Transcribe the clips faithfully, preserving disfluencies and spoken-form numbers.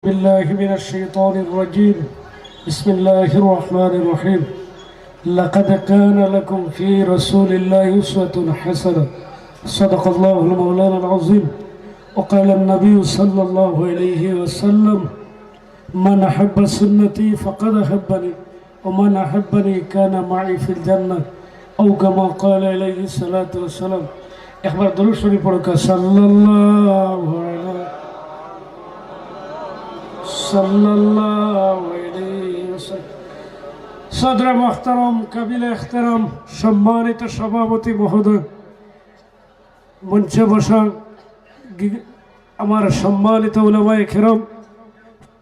بالله من الشيطان الرجيم. بسم الله الرحمن الرحيم. لقد كان لكم في رسول الله أسوة حسنة. صدق الله مولانا العظيم. وقال النبي صلى الله عليه وسلم: من أحب سنتي فقد أحبني، ومن أحبني كان معي في الجنة، أو كما قال عليه الصلاة والسلام. একবার দরুদ শরীফ পড়ুক্কা, সাল্লাল্লাহু আলাইহি, সাল্লাল্লাহু আলাইহি ওয়াসাল্লাম। সদরে মুহতারাম, কাবিলে এহতেরাম, সম্মানিত সভাপতি মহোদয়, মঞ্চে বসা গি-, আমার সম্মানিত উলামায়ে কেরাম,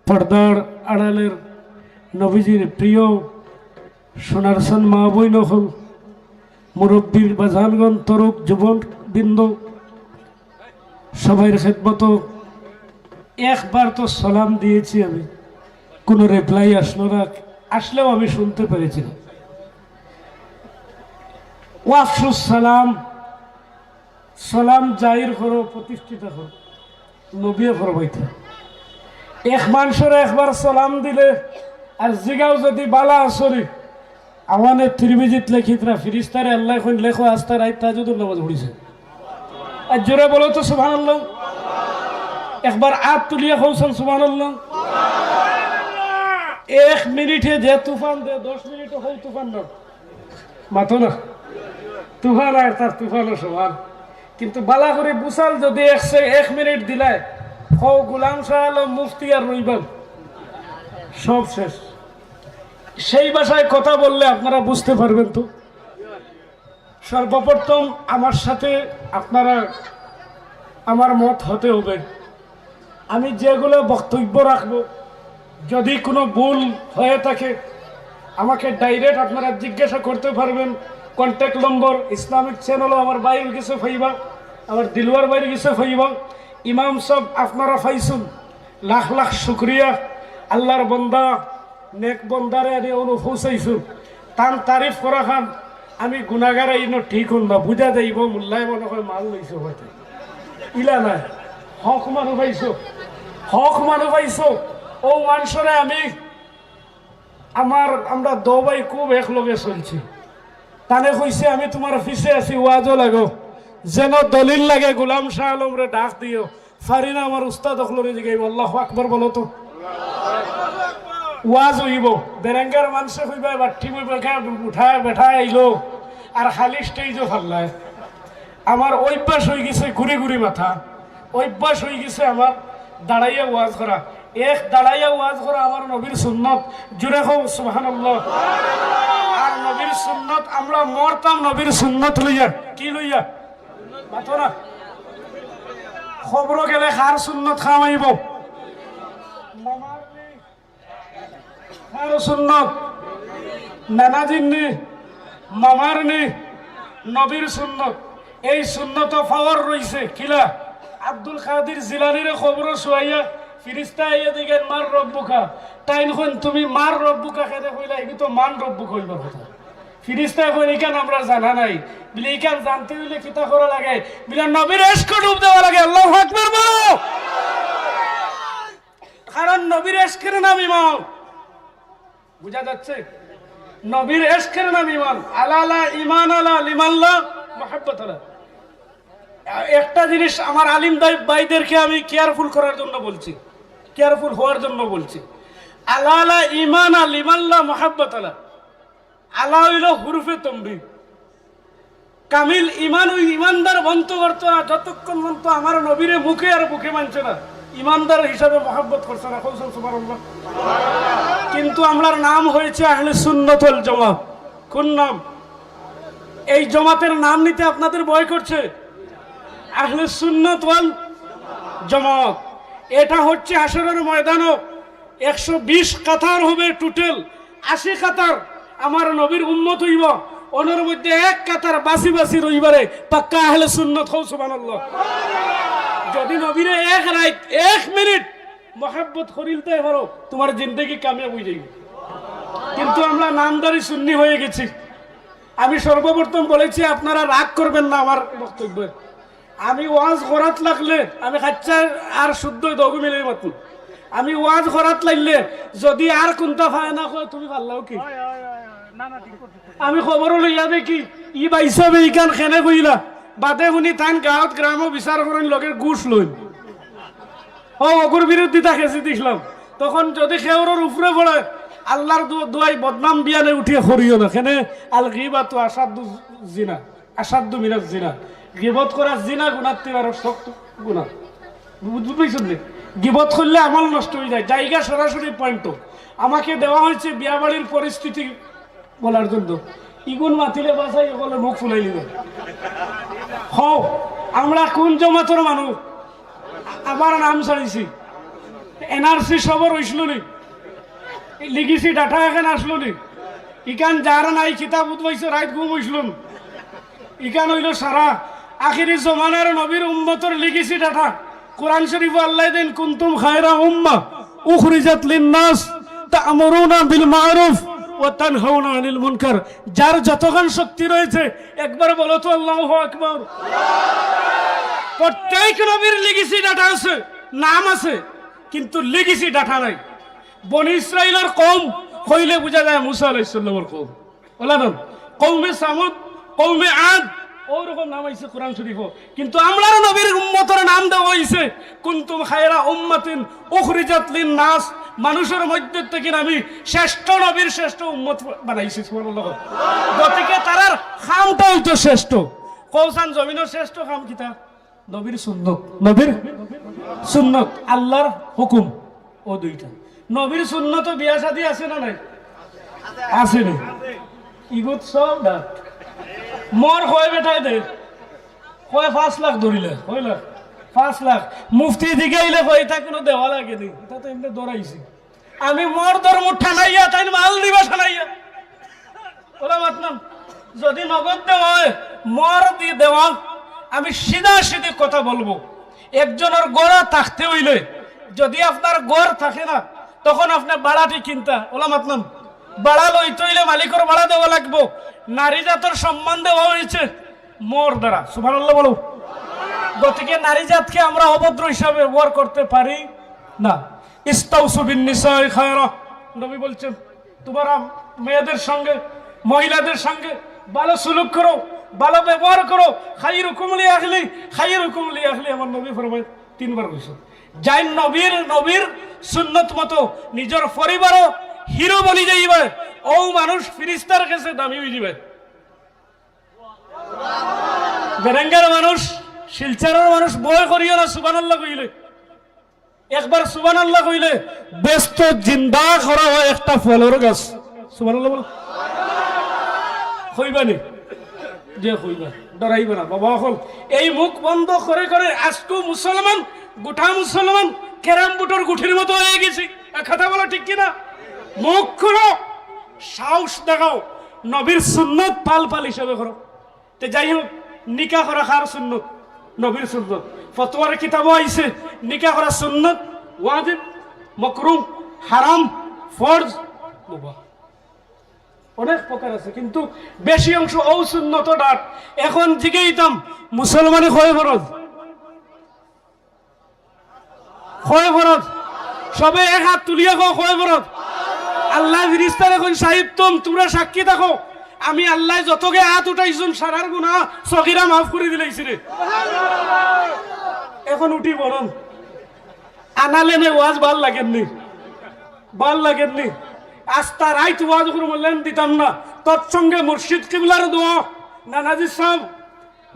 পর্দার আড়ালের নবীজির প্রিয় সোনার সন মা বইন অকল, মুরব্বীর বাজানগণ, তরুণ যুবকবৃন্দ, সবার খেদমতো একবার তো সালাম দিয়েছি আমি, কোনো রিপ্লাই আসলো না, আসলেও আমি শুনতে পেরেছি না। ওয়াফসুস সালাম, সালাম জাহির করো, প্রতিষ্ঠিত করো। নবীয়ে ফরমাইতা, এক মানষরে একবার সালাম দিলে আর জিগাও যদি বালা আছো নি, আওয়ানে তিরমিজিত লেখিতরা, ফিরিস্তারে আল্লায় কইন, লেখো আস্তা রাইত তাহাজ্জুদর নামাজ পড়িছে। আর জোরে বলো তো সুবহানাল্লাহ। একবার আত তুলিয়া কওছান সুবহানাল্লাহ। এক মিনিটে যে তুফান দে, দশ মিনিটে হউ তুফান না। মাতো না। তুফান আর তার তুফানর সমান। কিন্তু বালা করি বুঝাল যদি এক সে-, এক মিনিট দিলায়, হউ গোলাম শাহ আলম মুফতি আর রইবাম। সব শেষ। সেই ভাষায় কথা বললে আপনারা বুঝতে পারবেন তো। সর্বপ্রথম আমার সাথে আপনারা আমার মত হতে হবে। আমি যেগুলো বক্তব্য রাখবো, যদি কোনো ভুল হয়ে থাকে, আমাকে ডাইরেক্ট আপনারা জিজ্ঞাসা করতে পারবেন। কন্ট্যাক্ট নম্বর ইসলামিক চ্যানেলও আমার ভাইর গেছে পাইবা, আমার দিলওয়ার ভাইর গেছে পাইবা। ইমাম সাহেব আপনারা পাইছুন, লাখ লাখ শুক্রিয়া। আল্লাহর বন্দা, নেক বন্দারে আনি অনু পৌঁছাইছুন। তান তারিফ করা খান আমি গুনাগার, ইনো ঠিক হন না, বুঝা যাইব, মোল্লায় মনে হয় মাল লইছে হয়তো। ইলা নাই, হক মানু পাইছো, হক মানু পাইছো। ও মানষরে আমি, আমার, আমরা দো ভাই খুব একলগে চলছি। তানে কইছে, "আমি তোমার পিছে আছি, ওয়াজও লাগো।" যেন দলিল লাগে, গোলাম শাহ আলমরে ডাক দিও। পারি না, আমার উস্তাদ অকলরে জিগাইব। আল্লাহু আকবার বলো তো। ওয়াজ হইব, বেরেঙ্গার মানষে কইবা, "বাট্টি মই বেটা উঠায়, বেটা আইলো, আর খালি স্টেজও ফাল্লায়।" আমার অভ্যাস হয়ে গেছে ঘুরি ঘুরি মাথা, অভ্যাস হয়ে গেছে আমার দাঁড়াইয়া ওয়াজ করা। এক দাঁড়াইয়া ওয়াজ করা আমার নবীর সুন্নত। জোরে কও সুবহানাল্লাহ। আর নবীর সুন্নত, আমরা মরতাম নবীর সুন্নত লইয়া। কি লইয়া? মাতো না। খবরও গেলে কার সুন্নত খাওয়াইব? মামার নি। কার সুন্নত? নানাজির নি, মামার নি, নবীর সুন্নত। এই সুন্নত পাওয়ার রইছে। কিলা? আব্দুল কাদির জিলানিরে খবরও শুয়াইয়া ফিরিস্তা আইয়া দিগেন, "মার রব্বুকা।" তাইন কইন, "তুমি মার রব্বুকা কেনে কইলা? এগু তো মান রব্বুকা হইবার কথা।" ফিরিস্তায় কইন, "ইখান আমরা জানা নাই।" বলে, "ইখান জানতে হইলে কিতা করা লাগে?" বলে, "নবীর এশকে ডুব দেওয়া লাগে।" আল্লাহু আকবার বলো। কারণ নবীর এশকের নাম ইমান। বুঝা যাচ্ছে? নবীর এশকের নাম ইমান। আলা লা ইমান আলা লিমান লা মুহাব্বত আলা। একটা জিনিস আমার আলিম দাই-, ভাইদেরকে আমি কেয়ারফুল করার জন্য বলছি, কেয়ারফুল হওয়ার জন্য বলছি। আলা লা ইমান আলা লিমান লা মুহাব্বত আলা। আলা হইল হুরুফে তমরি। কামিল ইমান ওই ইমানদার বন্ত করতো না যতক্ষণ পর্যন্ত আমার নবীরে মুখে আর বুকে মানছে না, ইমানদার হিসাবে মহব্বত করছে না। কওছান সুবহানাল্লাহ। কিন্তু আমরার নাম হয়েছে আহলে সুন্নত ওয়াল জামাত। কোন নাম? এই জমাতের নাম নিতে আপনাদের ভয় করছে? আহলে সুন্নত ওয়াল জামাত। এটা হচ্ছে হাশরের ময়দানও একশো বিশ কাতার হবে টোটাল, আশি কাতার আমার নবীর উম্মত হইব, ওনার মধ্যে এক কাতার বাসি বাসি রইবারে পাক্কা আহলে সুন্নত। কও সুবহানাল্লাহ। যদি নবীরে এক রাইত, এক মিনিট মহব্বত করিলতে পারো, তোমার জিন্দেগি কামিয়াব হয়ে যাইবে। কিন্তু আমরা নামধারী সুন্নি হয়ে গেছি। আমি সর্বপ্রথম বলেছি, আপনারা রাগ করবেন না আমার বক্তব্যে। আমি ওয়াজ করাত লাগলে আমি খাচ্চা আর শুদ্ধ দগু মিলে মাতুম। আমি ওয়াজ করাত লাইলে যদি আর কুনতা পায় না কয়, তুমি পারলাও কি? আমি খবরও লইয়া দেখি, ই ভাইসাবে ইখান কেনে কইলা, বাদে হুনি তাইন গাঁওত গ্রামও বিচার করইন, লগে ঘুষ লইন। ও, অগুর বিরুদ্ধিতা কেছি দিছলাম। তখন যদি কেউরর উপরে পড়ে, আল্লার দু-, দুয়াই বদনাম বিয়ানে উঠিয়া করিও না। কেনে আল গিবাতু আশাদ্দু জিনা। আশাদ্দু মিনাজ জিনা। গিবত করা জিনা গুনার তে আরো শক্ত গুনা। বুঝ-, বুঝছইন নি? গিবত করলে আমল নষ্ট অইযায়। জায়গা সরাসরি পয়েন্ট। আমাকে দেওয়া হয়েছে বিয়াবাড়ির পরিস্থিতি বলার জন্য। ইগুন মাতিলে বাসাই অকলে মুখ ফুলাই নিবে। হও, আমরা কুন জমাতর মানুষ? আবার নাম ছাড়িছি। এনআরসি সবর অইছিল নি? লিগেসি ডাটা এখান আসলো নি? ইখান যার নাই কিতাব উদ্ভাইছে রাইত ঘুম অইছিল না। ইখান অইলো সারা আখেরি জমানার নবীর উম্মতর লিগেসি ডাটা। কোরআন শরীফো আল্লায় দেইন, "কুনতুম খায়রা উম্মাহ উখরিজাত লিন-নাস তা'মুরুনা বিল মা'রুফ ওয়া তানহাউনা আনিল মুনকার।" যার যতখান শক্তি রয়েছে, একবার বলো তো, "আল্লাহু আকবার।" প্রত্যেক নবীর লিগেসি ডাটা আছে, নাম আছে, কিন্তু লিগেসি ডাটা নাই। বনি ইসরাইলর কওম কইলে বুঝা যায় মুসা আলাইহিস সালামর কওম। ওলা নাম, কওমে সামুদ, কওমে আদ, ওরকম নাম আইছে কোরআন শরীফো। কিন্তু আমরার নবীর উম্মতর নাম দেওয়া অইছে, "কুনতুম খায়রা উম্মাতিন উখরিজাত লিন-নাস।" মানুষর মধ্যে থাকি আমি শ্রেষ্ঠ নবীর শ্রেষ্ঠ উম্মত বানাইছি, সুবহানাল্লাহ। গতিকে তারার কামটা অইতো শ্রেষ্ঠ। কওছান জমিনর শ্রেষ্ঠ কাম কিতা? নবীর সুন্নত, নবীর সুন্নত, আল্লার হুকুম, ও দুইটা। নবীর সুন্নতো বিয়া শাদী আছে না নাই? আছে নি? ইগুত সব না। মোর কয় বেটায় দে, কয় পাঁচ লাখ ধরিলে, কয় লাখ? পাঁচ লাখ। মুফতি দিকে আইলে কয়, "ইতা কুনু দেওয়া লাগে নি, ইতা তো এমনে ধরাইছি।" আমি মোর ধর্ম ঠানাইয়া, তাইন মাল দিবা ঠানাইয়া। ওলা মাতলাম, যদি নগদ দেওয়া অয়, মোর দি দেওয়া, আমি সিধা সিধি কথা বলবো। একজনর ঘর থাকতে অইলে, যদি আপনার ঘর থাকে না, তখন আপনে ভাড়াটি কিনতা। ওলা মাতলাম, ভাড়া লইতে অইলে মালিকর ভাড়া দেওয়া লাগবো। নারী জাতর সম্মান দেওয়া অইছে মোর দ্বারা। সুবহানাল্লাহ বলো। গতিকে নারী জাতকে আমরা অভদ্র হিসাবে ব্যবহার করতে পারি না। ইস্তাউসু বিন নিসাই খায়রা, নবী বলছেন, "তোমরা মেয়েদের সঙ্গে, মহিলাদের সঙ্গে ভালো সুলুক করো, ভালো ব্যবহার করো।" "খাইরুকুম লি আহলি, খাইরুকুম লি আহলি", আমার নবী ফরমায়, তিনবার কইছে। যাইন নবীর, নবীর সুন্নত মতো নিজর পরিবারও হিরো বনি যাইবা, ও মানুষ ফিরিস্তার কাছে দামি অই যাইবা। বেরেঙ্গার মানুষ, শিলচরর মানুষ ভয় করিও না সুবহানাল্লাহ কইলে। একবার সুবহানাল্লাহ কইলে বেহেস্তো জিন্দা করা অয় একটা ফলর গাছ। সুবহানাল্লাহ বলো। কইবা নি? যে কইবা, ডরাইবা না। বাবা অকল, এই মুখ বন্ধ করে করে আজকু মুসলমান, গোটা মুসলমান ক্যারাম বোর্ডর গুটির মতো অই গেছি। এ কথা বলো ঠিক কিনা? মুখ খুলো, সাহস দেখাও, নবীর সুন্নত পাল পাল হিসাবে করো। তে যাই হোক, নিকা করা কার সুন্নত? নবীর সুন্নত। ফতোয়ার কিতাবো আইছে, নিকা করা সুন্নত, ওয়াজিব, মকরুহ, হারাম, ফরজ, মুবাহ। অনেক প্রকার আছে, কিন্তু বেশি অংশ অউ সুন্নত ডাট। এখন জিগাইতাম, মুসলমানে কয় ফরজ? কয় ফরজ? সবে এক আত তুলিয়া কও, কয় ফরজ? আল্লায় ফিরিস্তারে কইন, "সাহিব তুম, তুমরা সাক্ষী থাকো, আমি আল্লায় যতগে আত উঠাইছুন, সারার গুনা সগিরা মাফ করি দিলাইছি রে।" এখন উঠি বলুন, আনালেনে ওয়াজ ভালা লাগের নি? ভালা লাগের নি? আস্তা রাইত ওয়াজ করমু, লেন দিতাম না। তৎসঙ্গে মুর্শিদ কিবলার দোয়া, নানাজি সাব,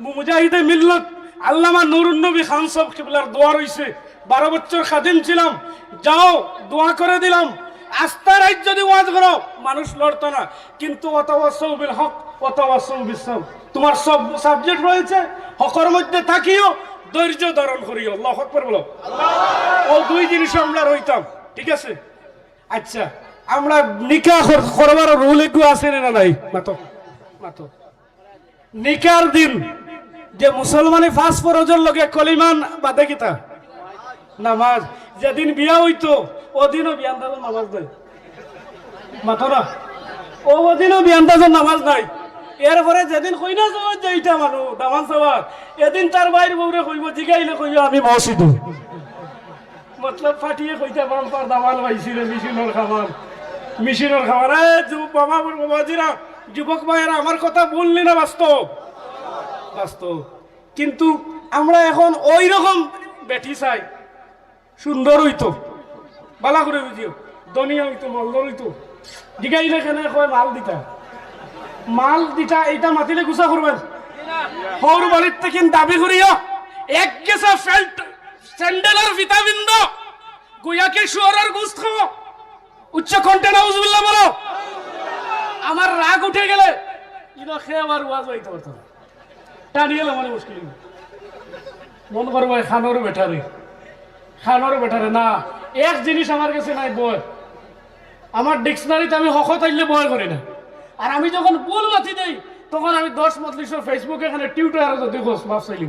মুজাহিদে মিল্লত আল্লামা নুরুন নবী খান সাব কিবলার দোয়া রইছে, "বারো বছর খাদিম ছিলাম, যাও দোয়া করে দিলাম।" আস্তা রাইত যদি ওয়াজ করো, মানুষ লড়তো না, কিন্তু ওয়াতাওয়াসাউ বিল হক, ওয়াতাওয়াসাউ বিস সাবর। তোমার সব সাবজেক্ট রয়েছে, হকর মধ্যে থাকিও, ধৈর্য ধারণ করিও। আল্লাহু আকবার বলো। ও দুই জিনিস আমরা রইতাম, ঠিক আছে? আচ্ছা, আমরা নিকা কর-, করবার রুল একটু আছে না নাই? মাতো, মাতো। নিকার দিন যে মুসলমানে পাঁচ ফরজর লগে কলিমান বাদে কিতা? নামাজ। যেদিন বিয়া অইতো, ওদিনও বিয়ান্দাজর নামাজ নাই। মাতো না। ও, ওদিনও বিয়ান্দাজর নামাজ নাই। এরপরে যেদিন কইনা যাওয়ার যে ইটা মানু, দামান সাওয়ার, এদিন তার বাইর বউরে কইবো, জিগাইলে কইবো, "আমি মসজিদো।" মতলব ফাটিয়ে কইতা বাম্পার দামাল পাইছি রে, মেশিনর খামার, মেশিনর খামার। এ যুব বাবা, বাবাজিরা, যুবক ভাইয়েরা, আমার কথা ভুল নি না বাস্তব? বাস্তব। কিন্তু আমরা এখন ওই রকম বেটি চাই, সুন্দর অইতো, বালা করে বুঝিও, ধনী অইতো, মালদার অইতো। জিগাইলে কেনে কয় মাল দিতা, মাল দিতা, এইটা মাতিলে গুছা করবেন। হউর বাড়ির থেকে দাবি করিও, এক গেছা ফেল্ট স্যান্ডেলর ফিতা বিন্দু, গুয়াকে শুয়ারের গোস্ত খাও, উচ্চ কণ্ঠে নাউজুবিল্লাহ বলো। আমার রাগ উঠে গেলে ইনো খেয়ে আবার ওয়াজ হইতে পারতো না। টানিয়ে মানে মুশকিল। মন করবো খানোর বেটারে, খানোর বেটারে না। এক জিনিস আমার কাছে নাই, বয়। আমার ডিকশনারিতে আমি হকত আইলে বয় করি না। আর আমি যখন ভুল মাতি দেই, তখন আমি দশ মজলিসের ফেসবুকে এখানে টিউটার যদি গোস মাফ চাইলি,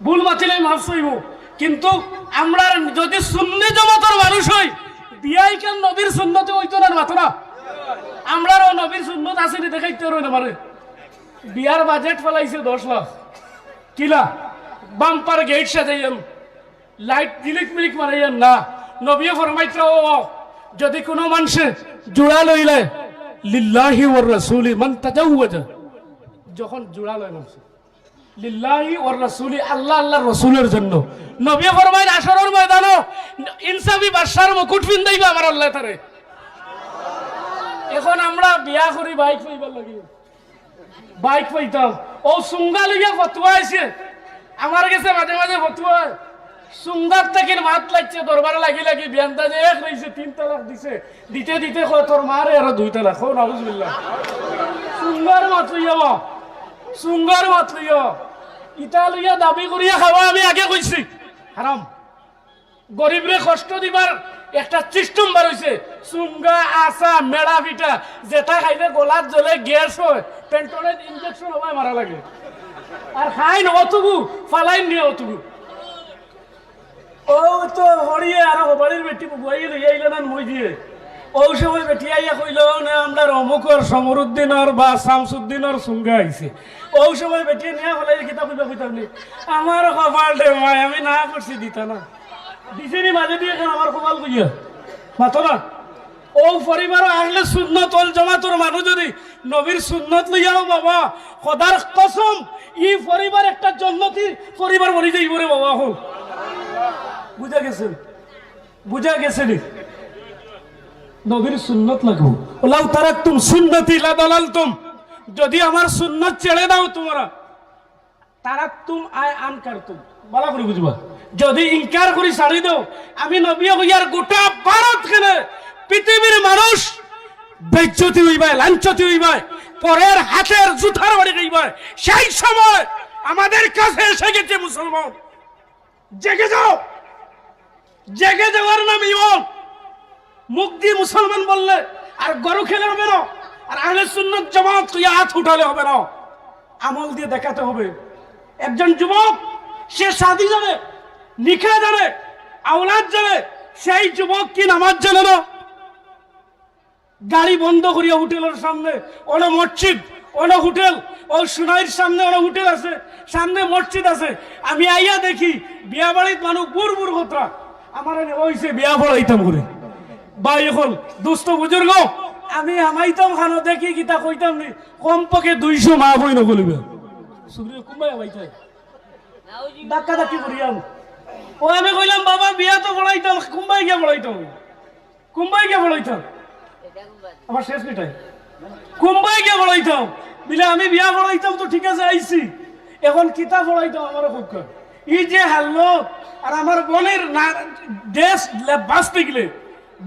ভুল মাতিলে মাফ চাইব। কিন্তু আমরা যদি সুন্নি জমাতর মানুষ হই, বিয়াই কেন নবীর সুন্নতে হইতো না, মাতো না। আমরারও নবীর সুন্নত আছে নি, দেখাইতে পারবে না মানে। বিয়ার বাজেট ফেলাইছে দশ লাখ, কিলা বাম্পার গেট সাজাইয়েন, লাইট জিলিক মিলিক মারাইয়েন না। নবীয়ে ফরমাইতরা, ও যদি কোনো মানুষে জোড়া লইলে, লিল্লাহি ওয়ার রাসূলি মান তাজাওয়াজা, যখন জোড়া লয় মানুষে, লিল্লাহি ওয়ার রাসূলি, আল্লাহ আল্লাহর রসুলের জন্য। নবী ফরমাইন, হাশরর ময়দানো ইনসাফি বাদশার মুকুট ফিন্দাইবা আমার আল্লাহ তারে। এখন আমরা বিয়া করি বাইক পাইবার লাগি, বাইক পাইতাম। ও সুঙ্গা লইয়া ফতুয়া আইছে, আমার গেছে মাঝে মাঝে ফতুয়া। সুঙ্গার তাকির মাত লাগছে, দরবারে লাগি লাগি বিয়ানটা যে এক রইছে, তিন তালাক দিছে, দিতে দিতে কয়, "তোর মারে আরো দুই তালাক।" কও নাউজুবিল্লাহ। সুঙ্গার মাত লইয়া বা, সুঙ্গার মাত লইয়া। ইটা লইয়া দাবি করিয়া খাওয়া আমি আগে কইছি, হারাম। গরিবরে কষ্ট দিবার একটা সিস্টেম বার হইছে। সুঙ্গা, আসা, মেড়া পিঠা, যেটা খাইলে গলাত জ্বলে, গ্যাস হয়, পেন্টনের ইনজেকশন হবায় মারা লাগে। আর খাইন অতগু, ফালাইন নিয়ে অতগু। ও তো হরিয়ে আর হবাড়ির বেটি বুয়াই লইয়া আইলে না মই দিয়ে। ও সময় বেটি আইয়া কইল, "না, আমরা অমুকর সমরুদ্দিনর বা শামসুদ্দিনর সুঙ্গা আইছে।" ও সময় বেটি নিয়ে হলাই কিতা কইবা কইতাম নি? আমার কপাল রে মাই, আমি না করছি দিতা না। দিছে নি মাঝে দিয়ে কেন আমার কপাল কইয়া? মাতো না। ও পরিবার আহলে সুন্নত ওয়াল জামাতর মানুষ যদি নবীর সুন্নত লইয়াও বাবা, খোদার কসম, ই পরিবার একটা জন্নতি পরিবার বনি যাইব রে বাবা। এখন বুঝা গেছে, বুঝা গেছে নি? নবীর সুন্নত লাগবো। "ওয়ালাউ তারাকতুম সুন্নতি লাদালালতুম", যদি আমার সুন্নত ছেড়ে দাও তোমরা, তারাকতুম আই আনকারতুম, ভালা করি বুঝবা। যদি ইনকার করি ছাড়ি দেও, আমি নবী হইয়ার গোটা ভারত কেনে পৃথিবীর মানুষ বেইজ্জতি হইবায়, লাঞ্ছতি হইবায়, পরের হাতের জুতার বাড়ি খাইবায়। সেই সময় আমাদের কাছে এসে গেছে মুসলমান। জেগে যাও, জেগে যাওয়ার নাম ইমান। মুখ দিয়ে মুসলমান বললে আর গরু খেলে হবে না, আর আহলে সুন্নত জামাত হইয়া হাত উঠালে হবে না, আমল দিয়ে দেখাতে হবে। একজন যুবক, সে শাদী জানে, নিকাহ জানে, আওলাদ জানে, সেই যুবক কি নামাজ জানে না? গাড়ি বন্ধ করিয়া হোটেলের সামনে, অনো মসজিদ, অনো হোটেল, ও সুনাইর সামনে অনো হোটেল আছে, সামনে মসজিদ আছে। আমি আইয়া দেখি বিয়া বাড়িত মানুষ বুর বুর কতরা, আমার এনে ওইছে বিয়া পড়াইতাম করে। ভাই, এখন দুস্থ বুজুর্গ, আমি হামাইতাম খানো দেখি কিতা কইতাম নি, কমপক্ষে দুইশো মা বই নগলিবে। সুগ্রিয় কুম্বাই হামাইতাই। ধাক্কা ধাক্কি করিয়াম। ও আমি কইলাম, "বাবা, বিয়া তো পড়াইতাম, কুম্বাই গিয়া পড়াইতাম, কুম্বাই গিয়া পড়াইতাম।" আমার শেষ মিটাই। "কুম্বাই গিয়া পড়াইতাম।" বিলে, "আমি বিয়া পড়াইতাম তো ঠিক আছে, আইছি, এখন কিতা পড়াইতাম আমার খুব।" এই যে হাল্লত, আর আমার বোনের না, ড্রেস লে-, বাঁচতে গেলে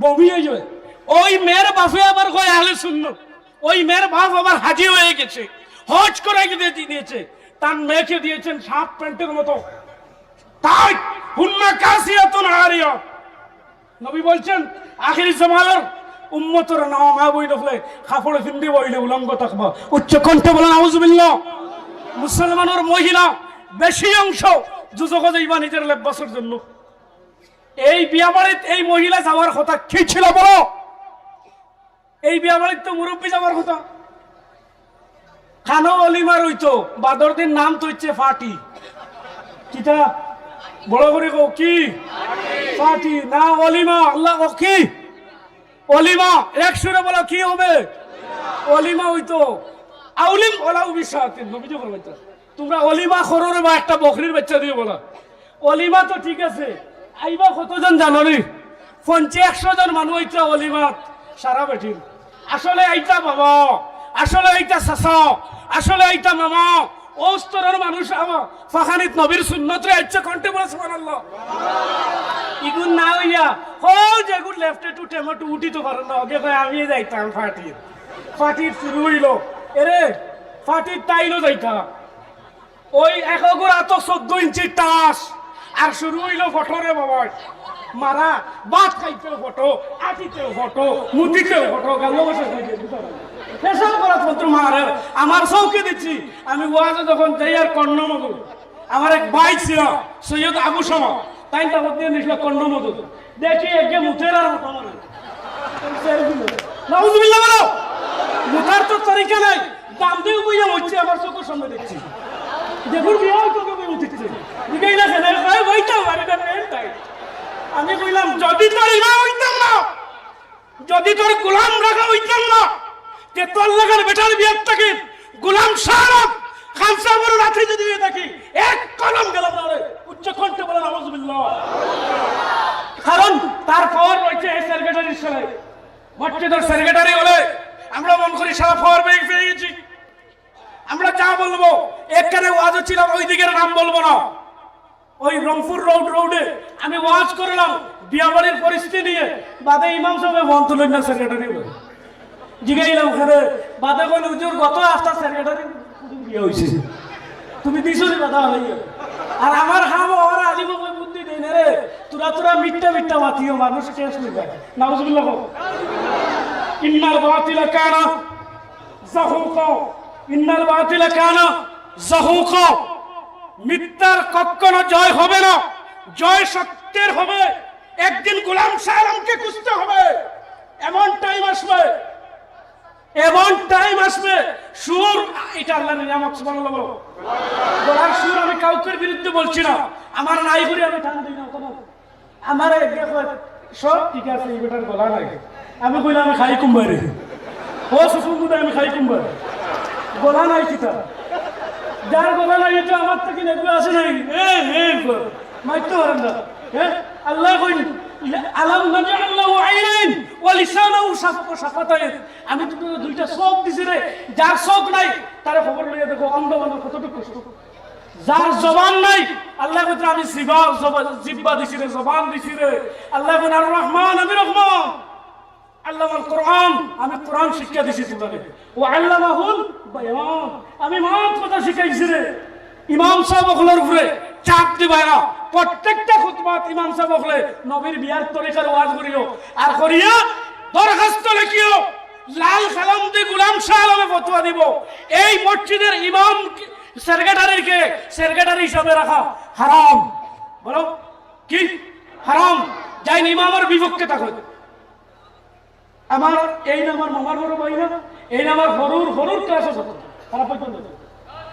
বমি হয়ে যায়। ওই মেয়ের বাপে আবার কয় আহলে সুন্নত, ওই মেয়ের বাপ আবার হাজি হয়ে গেছে, হজ করে গিয়ে দিয়েছে, তার মেয়েকে দিয়েছেন হাফ প্যান্টের মতো। তাই হুন্না কাসিয়াতুন আরিয়া। নবী বলছেন, আখেরি জামানার উম্মতর নামা মা বই নখলে কাপড় ফিন্দি বইলে উলঙ্গ থাকবা। উচ্চ কণ্ঠে বলেন, "আউযুবিল্লাহ।" মুসলমানের মহিলা বেশি অংশ দুজখো যাইবা নিজের লেব্বাসের জন্য। এই বিয়া বাড়িত এই মহিলা যাওয়ার কথা কি ছিল বলো? এই বিয়া বাড়িত তো মুরব্বী যাওয়ার কথা। খানো অলিমার হইতো, বাদর দিন নাম তো হচ্ছে ফাটি। কিতা? বড় করি কও কি? পার্টি না অলিমা? আল্লাহ কও কি? অলিমা। এক সুরে বলো কি হবে? অলিমা অইতো। আউলিম ওয়ালাউ বিশাতিন, নবীজি ফরমাইতা, তোমরা অলিমা করো রে বা একটা বকরির বাচ্চা দিয়া বলা। অলিমা তো ঠিক আছে, আইবা কতজন জানো নি? পঞ্চাশ একশো জন মানুষ আইতা অলিমাত, সারা বেটিন। আসলে আইতা বাবা, আসলে আইতা চাচা, আসলে আইতা মামা, ও স্তরর মানুষ আমার ফাখানিত নবীর সুন্নতরে আইচ্ছা কণ্ঠে বলে সুবহানাল্লাহ। ইগুন না অইয়া, হো যেগুন লেফটে টু টেমো টু উঠি তো পারে না, ওকে ভাই আমি যাইতাম পার্টির। পার্টির শুরু অইলো, এরে পার্টির তাইনও যাইতা। ওই এক অগুর আতো চোদ্দ ইঞ্চি টাস, আর শুরু অইলো ফটো রে বাবা। মারা, ভাত খাইতেও ফটো, আটিতেও ফটো, মুতিতেও ফটো, গালো বসে খাইতে। পেশাব করাত ফটো মারে, আমার চউখে দেখছি। আমি ওয়াজে যখন যাই আর কর্ণ মধু, আমার এক ভাই ছিল সৈয়দ আবু শামা, তাইন তাবত দিয়া নিছিল কর্ণ মধু। দেখি একে মুতের আর ফটো মারে। নাউজুবিল্লাহ বলো। মুতার তো তরিকা নাই। দাম দিয়ে বইয়া হচ্ছে আমার চোখের সামনে দেখছি। দেখুন বিয়াও চোখে বই উঠছে। দিকেই না খেলে, ভাই, বইতাম, আমি তো মেন তাই। আমি কইলাম, "যদি তোর ইমাম হইতাম না, যদি তোর গোলাম রাখা হইতাম না, তে তোর লাগার বেটার বিয়ার থাকি গোলাম শাহ আলম খান সাহেবের লাঠি যদি হয়ে থাকি, এক কলম গেলাম না রে।" উচ্চ কণ্ঠে বলেন, "নাউজুবিল্লাহ।" কারণ তার পাওয়ার রয়েছে এই সেক্রেটারির সাথে। মসজিদের সেক্রেটারি হলে আমরা মন করি সারা পাওয়ার ব্যাংক পেয়ে গেছি। আমরা যা বলবো, এখানে ওয়াজও ছিলাম, ওই দিকের নাম বলবো না। ওই রংপুর রোড, রোডে আমি ওয়াজ করলাম বিয়াবাড়ির পরিস্থিতি নিয়ে। বাদে ইমাম সাহেব ফোন তুলেন না, সেক্রেটারি বলে। জিগাইলাম, "ওখানে?" বাদে বলে, "হুজুর, গত হাপ্তা সেক্রেটারি বিয়া হইছে।" তুমি দিছো নি বাধা হইয়া? আর আমার হাম ওরা আলিম ওগলে বুদ্ধি দেই না রে। তোরা, তোরা মিথ্যা মিথ্যা মাতিও, মানুষ শেষ হয়ে যায়। নাউজুবিল্লাহ কও। ইন্নাল বাতিলা কানা জাহুকা। ইন্নাল বাতিলা কানা জাহুকা। মিথ্যার কখনো জয় হবে না, জয় সত্যের হবে। একদিন গোলাম শাহ আলমকে খুঁজতে হবে। এমন টাইম আসবে, এমন টাইম আসবে, সুর, এটা আল্লাহর নিয়ামত, সুবহানাল্লাহ বলো। গলার সুর আমি কাউকের বিরুদ্ধে বলছি না, আমার নাই করে আমি টান দিই না কোনো। আমার এক দেখো, সব ঠিক আছে, এই বেটার গলা নাই। আমি কইলাম, "আমি খাই কুম্বারে।" ও সুকুন বুঝে আমি খাই কুম্বারে। গলা নাই কিতা? যার গলা নাই, এটা আমার থেকে নেবে আসে নাই। এ, এ, মারতে পারেন না। হ্যাঁ? আল্লাহ কইন, "আলাম নাজআল লাহু আইনাইন ওয়া লিসানাহু শাফ-, ওয়া শাফাতাইন।" আমি তো তোকে দুইটা চোখ দিছি রে, যার চোখ নাই, তারে খবর লইয়া দেখো, অন্ধ মানুষ কতটুকু কষ্ট। যার জবান নাই, আল্লাহ কইতে আমি জিবা, জবা-, জিব্বা দিছি রে, জবান দিছি রে। আল্লাহ কইন, "আর রহমান, আমি রহমান।" আল্লামাল কোরআন, আমি কোরআন শিক্ষা দিছি তোমারে। ওয়া আল্লামাহুল বায়ান, আমি মাত কথা শিখাইছি রে। ইমাম সাহেব অকলর উপরে চাপ দিবায় না। প্রত্যেকটা খুতবাত ইমাম সাহেব অকলে নবীর বিয়ার তরিকার ওয়াজ করিও। আর করিয়া দরখাস্ত লেখিও, লাল কালাম দি গোলাম শাহ আলমে ফতোয়া দিব। এই মসজিদের ইমাম সেক্রেটারিকে সেক্রেটারি হিসাবে রাখা হারাম। বলো, কি হারাম? যাইন ইমামর বিপক্ষে থাকো। আমার এই না আমার মামার বড় ভাই না, এই না আমার হরুর, হরুর ক্লাসে পড়তো, খারাপ পাইতো না।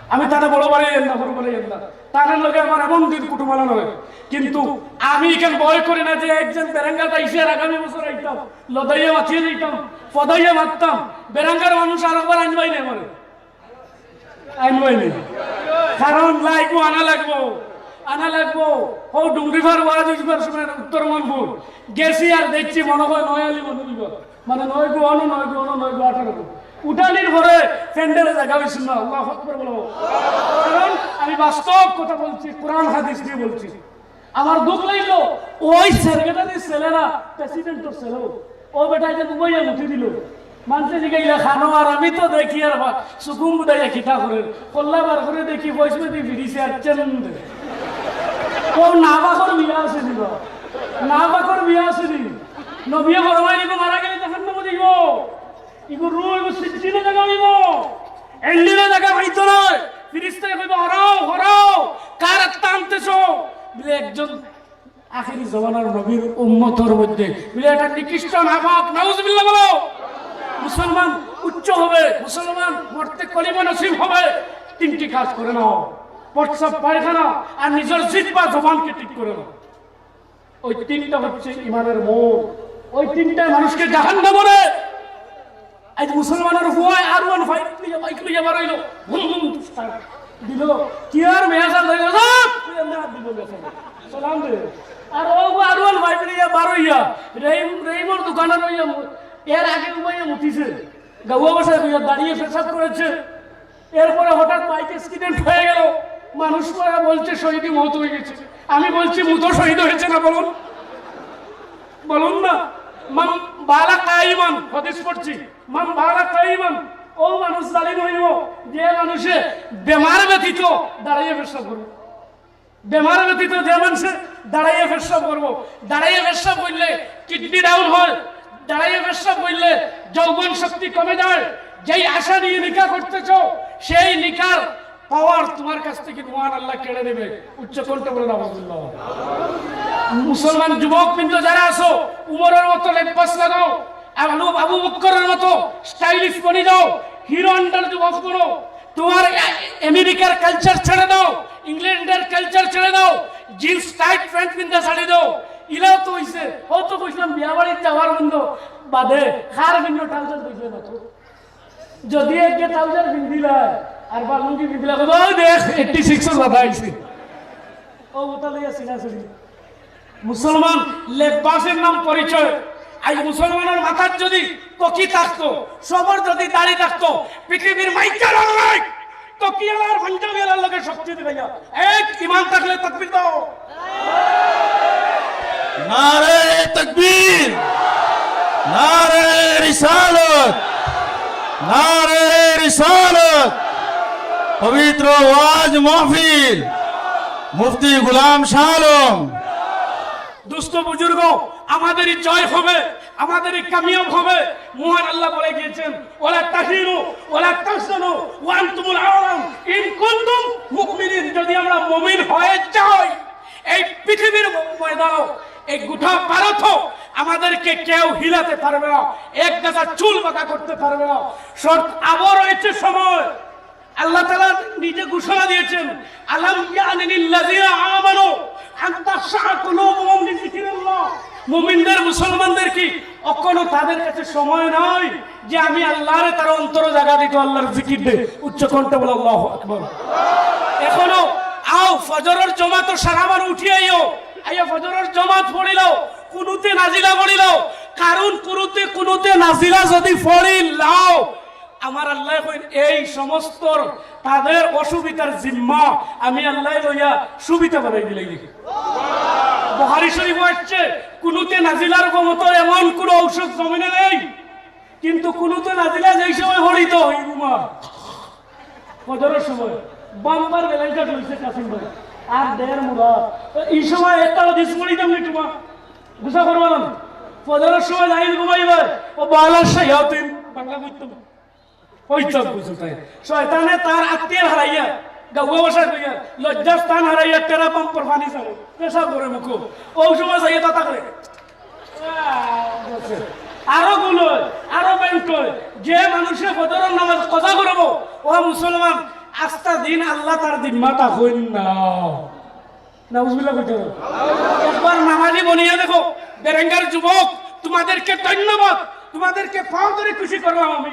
আমি তারে বড় ভাই এর না, হরু ভাই এর না, তার লগে আমার এমন দিন কুটুমালা নয়। কিন্তু আমি এখানে ভয় করি না যে একজন বেরেঙ্গাটা ইসে আর আগামী বছর আইতাম, লদাইয়া মাতিয়ে দিতাম, ফদাইয়া মারতাম, বেরেঙ্গার মানুষ আর একবার আনবাই না আমার। আইন বইনি। কারণ লাগবো, আনা লাগবো, আনা লাগবো। ও ডুংরিফার ওয়াজ উঠবার সময় উত্তর মনপুর গেছি আর দেখছি মনে হয় নয় আলি মনে হইব। মানে নয় গো অনো, নয় গো অনো, নয় গো আঠারো গো। উঠানির পরে প্যান্ডেলে জায়গা হইছিল না। আল্লাহু আকবার বলো। কারণ আমি বাস্তব কথা বলছি, কোরআন হাদিস দিয়ে বলছি। আমার দুখ লাগলো, ওই সেক্রেটারির ছেলে না, প্রেসিডেন্টর ছেলে। ও বেটা এটা দুবাইয়া উঠে দিল। মানতে দিকে ইলা খানো আর আমি তো দেখি আর বা-, সুকুম বুদাইয়া কিতা করে। কল্লা বার করে দেখি, বয়স মধ্যে ফিরিছে আর চেন দে। ও না বাকর বিয়া আছে দিল। না বাকর বিয়া আছে দিল। নবিয়ে ফরমাই দিল, মারা গেলে তখন নব দিব। ইগু রু, ইগু সিজিনে জায়গা হইব। এন্ডিনে জায়গা হইতো নয়। ফিরিস্তায় কইব, "হরাও, হরাও, কার আত্মা আনতেছো?" বলে, "একজন আখেরি জমানার নবীর উম্মতর মধ্যে।" বলে, "এটা নিকৃষ্ট নাপাক, নাউজুবিল্লাহ বলো।" মুসলমান উচ্চ হবে, মুসলমান মরতে কলিমা নসিব হবে। তিনটি কাজ করে নাও। প্রস্রাব পায়খানা আর নিজের জিহ্বা জবানকে ঠিক করে না। ওই তিনটা হচ্ছে ইমানের মূল। ওই তিনটায় মানুষকে জাহান্নামে নেয়। আজ মুসলমানের পুয়ায় আর ওয়ান ফাইভ লইয়া, বাইক লইয়া বার হইলো, ভুম ভুম দিল। কি আর মেয়া সাল হইলো, সাপ! তুই এমনি হাত দিল মেয়া সাল। সালাম দে। আর ও আর ওয়ান ফাইভ লইয়া বার হইয়া, রহিম, রহিমর দোকানে রইয়া মু-, এর আগে ঘুমাইয়া মুতিছে। গাউয়া ভাষায় কইয়া দাঁড়িয়ে পেশাব করেছে। এরপরে হঠাৎ বাইক অ্যাক্সিডেন্ট হয়ে গেল, মানুষ পড়া বলছে শহীদি মত হয়ে গেছে। আমি বলছি, মুতো শহীদ হয়েছে না? বলুন, বলুন না। মান বালা কাইমান, হাদিস পড়ছি, মান বালা কাইমান। ও মানুষ জালিম হইব, যে মানুষে বেমার ব্যতীত দাঁড়াইয়া পেশাব করবে। বেমার ব্যতীত যে মানুষে দাঁড়াইয়া পেশাব করবো, দাঁড়াইয়া পেশাব করলে কিডনি ডাউন হয়, দাঁড়াইয়া পেশাব করলে যৌবন শক্তি কমে যায়। যেই আশা নিয়ে নিকা করতেছ, সেই নিকার পাওয়ার তোমার কাছ থেকে মহান আল্লাহ কেড়ে নেবে। উচ্চ কণ্ঠে বলে, নাউজুবিল্লাহ। মুসলমান যুবক বৃন্দ যারা আছো, উমরের মতো লেবাস লাগাও, আবু আবু বক্করের মতো স্টাইলিশ বনি যাও, হিরো হন্ডার যুবক বনো। তোমার আমেরিকার কালচার ছেড়ে দাও, ইংল্যান্ডের কালচার ছেড়ে দাও, জিন্স টাইট প্যান্ট পিনতে ছাড়ি দাও। ইলাও তো হইছে। ও তো কইছিলাম বিয়া বাড়িত যাওয়ার বন্ধ বাদে, কার ভিন্ন ট্রাউজার দেখলে না তো। যদি একে ট্রাউজার পিন্দিলা আর বা লুঙ্গি পিন্দিলা, কইবা, "ওই দেখ, এইটটি সিক্সর দাদা আইছে।" ও ওটা লইয়া সিনা সিনি। মুসলমান লেবাসের নাম পরিচয়। আজ মুসলমানের মাথার যদি টুপি থাকতো, সবার যদি দাড়ি থাকতো, পৃথিবীর মাইকার আল্লাহ টুপিওয়ালার পাঞ্জাবিওয়ালার লগে শক্তি দিবে না। এক ইমান থাকলে তকবীর দাও। নারে তকবীর, নারে রিসালত, নারে রিসালত। পবিত্র ওয়াজ মাহফিল, মুফতি গোলাম শাহ আলম। দোস্ত বুজুর্গ, আমাদেরই জয় হবে, আমাদেরই কামিয়াব হবে। মহান আল্লাহ বলে গিয়েছেন, "ওয়ালা তাহিনু ওয়ালা তাহজানু ওয়া আনতুমুল আ'লাউনা ইন কুনতুম মুমিনিন।" যদি আমরা মুমিন হয়ে যাই, এই পৃথিবীর ময়দানও, এই গোটা ভারতও আমাদেরকে কেউ হিলাতে পারবে না, এক গাছা চুল বাঁকা করতে পারবে না। শর্ত আবার রয়েছে সময়। আল্লাহ তাআলা নিজে ঘোষণা দিয়েছেন, "আলাম ইয়ানি লিল্লাযিনা আমানু আন তাখশাআ কুলুবুহুম লিযিকরিল্লাহ।" মুমিনদের, মুসলমানদের কি এখনো তাদের কাছে সময় নাই যে আমি আল্লাহরে তার অন্তরে জাগা দিত, আল্লাহর জিকির দে? উচ্চ কণ্ঠে বলো, "আল্লাহু আকবার।" এখনো আও, ফজরের জমাত সারা বার উঠি আইও, আইয়া ফজরের জমাত পড়িলাও, কুনুতে নাজিলা পড়িলাও, কারণ কুনুতে, কুনুতে নাজিলা যদি পড়িলাও, আমার আল্লাহ কইন, এই সমস্ত তাদের অসুবিধার জিম্মা আমি আল্লাহ লইয়া সুবিধা বানাই দিলাই। বুখারী শরীফ আসছে, কুনুতে নাজিলার মতো এমন কোনো ঔষধ জমিনে নেই, কিন্তু কুনুতে নাজিলা যেই সময় পড়িত অই ঘুমা, ফজরের সময় বাম্পার ব্যালেন্সার লইছে কাসিম ভাই, আর দেড় মুরা। তো এই সময় একটা হাদিস পড়িতাম নি তোমার, গুছা করবা না। ফজরের সময় যাই ঘুমাইবার, ও বালা শায়াতিন, বাংলা কইতাম। ওই চোখ বুঝো তাই। শয়তানে তার আত্মীয় হারাইয়া, গাউয়া ভাষায় কইয়া, লজ্জাস্থান হারাইয়া টেরা পাম্পর পানি ছাড়ে, পেশাব করে মুখো। ওই সময় যাইয়া তাতা করে। আরো গুণ হয়, আরো ব্যাংক হয়। যে মানুষে ফজরের নামাজ কাজা করবো, ও মুসলমান, আস্তা দিন আল্লাহ তার জিম্মাত রাখইন না। নাউজুবিল্লাহ কইতে হবে। একবার নামাজি বনিয়া দেখো, বেরেঙ্গার যুবক, তোমাদেরকে ধন্যবাদ, তোমাদেরকে পাও ধরে খুশি করলাম আমি।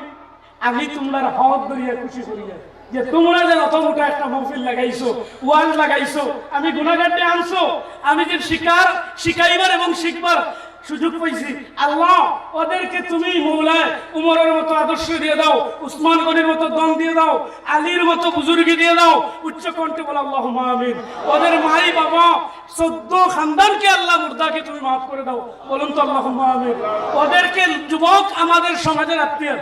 আমি তোমরার হক ধরিয়া খুশি করিয়া যে তোমরা যে অত মোটা একটা মাহফিল লাগাইছো, ওয়াজ লাগাইছো, আমি গুনাহগাররে আনছো, আমি যে শিকার, শিখাইবার এবং শিখবার সুযোগ পাইছি। আল্লাহ, ওদেরকে তুমি মৌলায় উমরের মতো আদর্শ দিয়ে দাও, উসমান গনির মতো দম দিয়ে দাও, আলীর মতো বুজুর্গি দিয়ে দাও। উচ্চ কণ্ঠে বলো, "আল্লাহুম্মা আমিন।" ওদের মাই বাবা, চোদ্দ খানদানকে আল্লাহ মুর্দাকে তুমি মাফ করে দাও। বলুন তো, "আল্লাহুম্মা আমিন।" ওদেরকে যুবক আমাদের সমাজের আত্মীয়,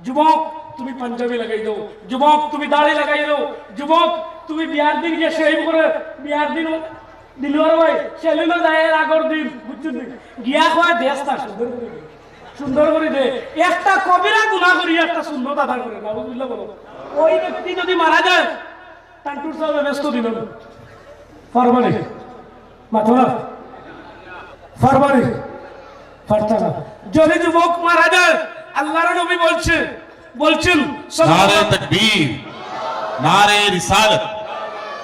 যুবক, তুমি পাঞ্জাবি লাগাই দাও, যুবক, তুমি দাড়ি লাগাই দাও, যুবক, তুমি বিয়ার দিন গিয়া শেভ করে, বিয়ার দিন দিলওয়ার ভাই সেলুনে যায় এর আগর দিন, বুঝছেন নি? গিয়া কয়, "দেশ না সুন্দর করে দে, সুন্দর করে দে।" একটা কবিরা গুনাহ করি একটা সুন্দর দাদা করে, নাউজুবিল্লাহ বলো। ওই ব্যক্তি যদি মারা যায়, টান্টুর সাহেব ব্যস্ত দিল না। ফরমানি। মাথো না। ফরমানি। ফারতা না। যদি যুবক মারা যায়, আল্লাহর নবী বলছে, বলছেন, নারে তকবীর, নারে রিসালত।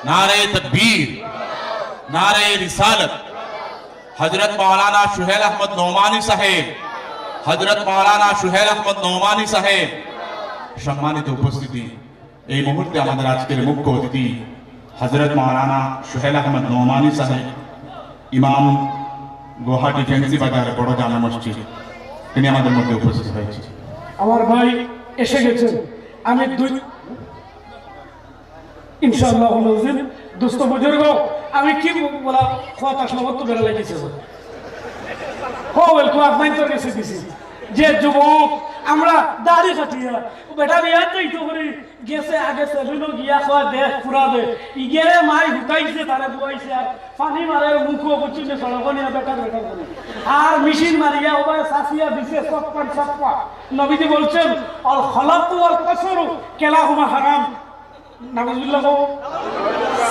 নারে তকবীর, নারে রিসালত। হযরত মাওলানা সুহেল আহমদ নোমানী সাহেব, হযরত মাওলানা সুহেল আহমদ নোমানী সাহেব। সম্মানিত উপস্থিতি, এই মুহূর্তে আমাদের আজকের মুখ্য অতিথি হযরত মাওলানা সুহেল আহমদ নোমানী সাহেব, ইমাম গুয়াহাটি ফেন্সি বাজার বড় জামে মসজিদ, তিনি আমাদের মধ্যে উপস্থিত হয়েছেন। আমার ভাই এসে গেছেন। আমি দুই, ইনশাআল্লাহ আজিজ, দোস্ত বুজুর্গ, আমি কি বলা, কথা শোনাবার তো বেড়া লাগিয়েছে। হো, ওয়েলকাম, আপনার তোর কাছে দিছি। যে যুবক, আমরা দাড়ি কাটিয়া, বেটা বিয়া তো ইতো করি, গেছে আগে সেলুনো গিয়া খোয়া দেখ পুরা দে। ইগেরে মাই হুকাইছে, তারে বুয়াইছে, আর পানি মারে মুখো বুঝছি যে সড়ক নিয়ে বেটা বেটা করে। আর মেশিন মারিয়া ওবায় সাসিয়া দিছে সপ্পান সপ্পা। নবীজি বলছেন, "আল খলাকু ওয়াল কসরু কেলাহুমা হারাম।" নাউজুবিল্লাহ কও।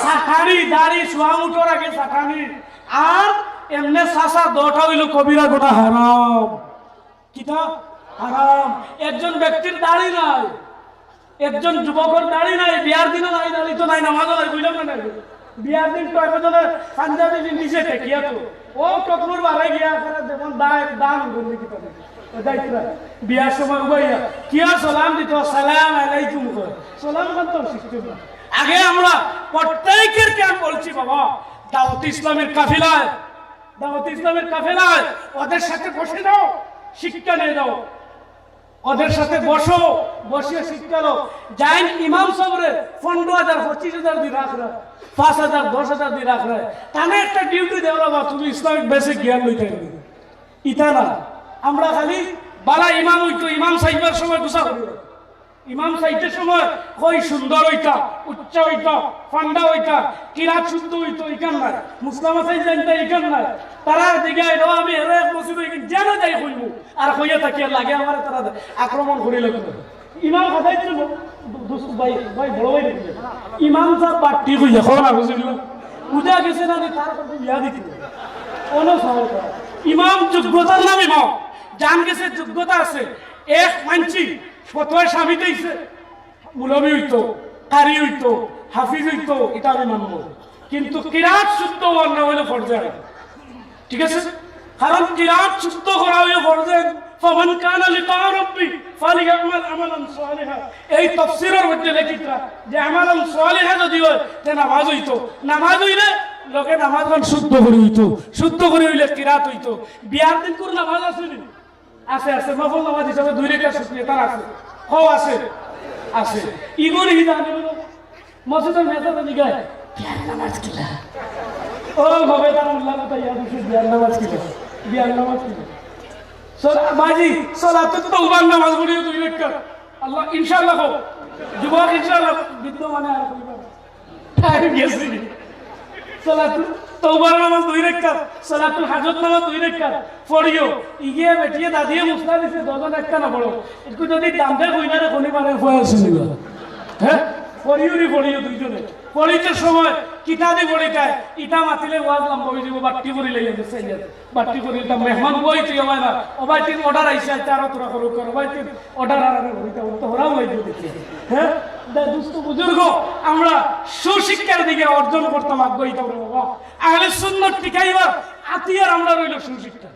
সাটানি, দাড়ি, চুয়া মুঠর আগে সাটানি। আর এমনে চাচা দোটা অইলো কবিরা গুনাহ, হারাম। কিতা? হারাম। একজন ব্যক্তির দাড়ি নাই, একজন যুবকর দাড়ি নাই, বিয়ার দিনও নাই, দাড়ি তো নাই, নামাজও নাই, বুঝলাম না নাই। বিয়ার দিন তো একজনে পাঞ্জাবি নিচে ঠেকিয়া তো, ও টকরুর বারে গিয়া করে যেমন দায়, দান করলে কি পাবে? ও যাইতরা। বিয়ার সময় উবাইয়া, কিয়া সালাম দিত, "সালাম আলাইকুম" কয়। সালাম খান তো শিখতে না। আগে আমরা প্রত্যেকের কে আমি বলছি, বাবা, দাওয়াত ইসলামের কাফেলায়, দাওয়াত ইসলামের কাফেলায় ওদের সাথে বসে যাও, শিক্ষা নিয়ে যাও। ওদের সাথে বসো, বসিয়া শিক্ষা লও। যাইন ইমাম সাবরে পনেরো হাজার, পঁচিশ হাজার দি রাখরা, পাঁচ হাজার, দশ হাজার দি রাখরা। তানে একটা ডিউটি দেওয়া, বাবা, তুমি ইসলামিক বেসিক জ্ঞান লইতে হবে। ইতা না, আমরা খালি বালা ইমাম অইতো, ইমাম সাইবার সময় গুছা করি। ইমাম সাইতের সময় কই সুন্দর অইতা, উচ্চা অইতা, ফান্ডা অইতা, কিরাত শুদ্ধ অইতো, ইখান নাই। মুসলামা সাইজ জানতা, ইখান নাই। তারা দিকে এলো, আমি এর এক মসজিদ অই যেন যাই কইবো। আর কইয়া থাকি আর লাগে আমার তারা আক্রমণ করি লাগতো। ইমাম খাদাই তো দু-, দু-, ভাই, ভাই, বড় ভাই দেখি। ইমাম সাহেব বাট্টি কইয়া, কও না, বুঝলি? বুঝা গেছে না যে তার প্রতি ইয়া দিতে। কোনো সময় না। ইমাম যোগ্যতার নাম ইমাম। জান গেছে যোগ্যতা আছে। এক মানছি, ফতোয়া স্বামী দিছে। মৌলভী অইতো, কারি অইতো, হাফিজ অইতো, ইটা আমি মানবো। কিন্তু কিরাত শুদ্ধ অওয়ার নাম অইলো ফরজে আইন। ঠিক আছে? কারণ কিরাত শুদ্ধ করা অইলো ফরজে আইন। "ফামান কানা লিকা রাব্বি ফালিয়ামাল আমালান সালিহা।" এই তাফসীরের মধ্যে লেখিতরা যে আমালান সালিহা যদি অয়, তে নামাজ অইতো। নামাজ অইলে লগে নামাজ গান শুদ্ধ করি অইতো। শুদ্ধ করি অইলে কিরাত অইতো। বিয়ার দিন কুর নামাজ আছে নি? আছে, আছে। নফল নামাজ হিসাবে দুই রেকাত শুকরিয়া তার আছে। কও আছে? আছে। ইগুলি হিসাবে মসজিদের মেয়েটা তো জিগায়, "বিয়ার নামাজ কিলা?" ও, হবে তার মোল্লা কথা, ইয়া দিছে, "বিয়ার নামাজ কিলা? বিয়ার নামাজ কিলা?" সলা-, বাজি, সলাতুত তওবার নামাজ পড়িও দুই রেকাত। আল্লাহ, ইনশাআল্লাহ কও। যুবক, ইনশাআল্লাহ। বৃদ্ধ মানে আর কইবা না। টাইম গেছে। সলাতুল তওবার নামাজ দুই রেকাত, সলাতুল হাজত নামাজ দুই রেকাত। পড়িও, ইগিয়ে বেটিয়ে দাদিয়ে মুসলা দিছে, দুজন একটা না পড়ো। একটু যদি দামদে কই না রে, কোনি পারে ফুয়া শুনিবা। হ্যাঁ? পড়িও রে, পড়িও দুইজনে। পড়িতে সময় কিতা দি পড়িতায়, ইটা মাতিলে ওয়াজ লম্বা অই যাইবো, বাট্টি করি লইয়া গেছে ইয়া। বাট্টি করি ইটা মেহমান বই তুই আমায় না, ও ভাই তিন অর্ডার আইছে, আইতে আরো তোরা করো, করো ভাই তিন অর্ডার আর আমি হইতাম, তো ওরাও লাগবে দেখি। হ্যাঁ? দা-, দোস্ত বুজুর্গ, আমরা সুশিক্ষার দিকে অর্জন করতাম আগ্রহী তো বাবা। আহলে সুন্নত টিকাইবার আতিয়ার আমরা রইল সুশিক্ষা।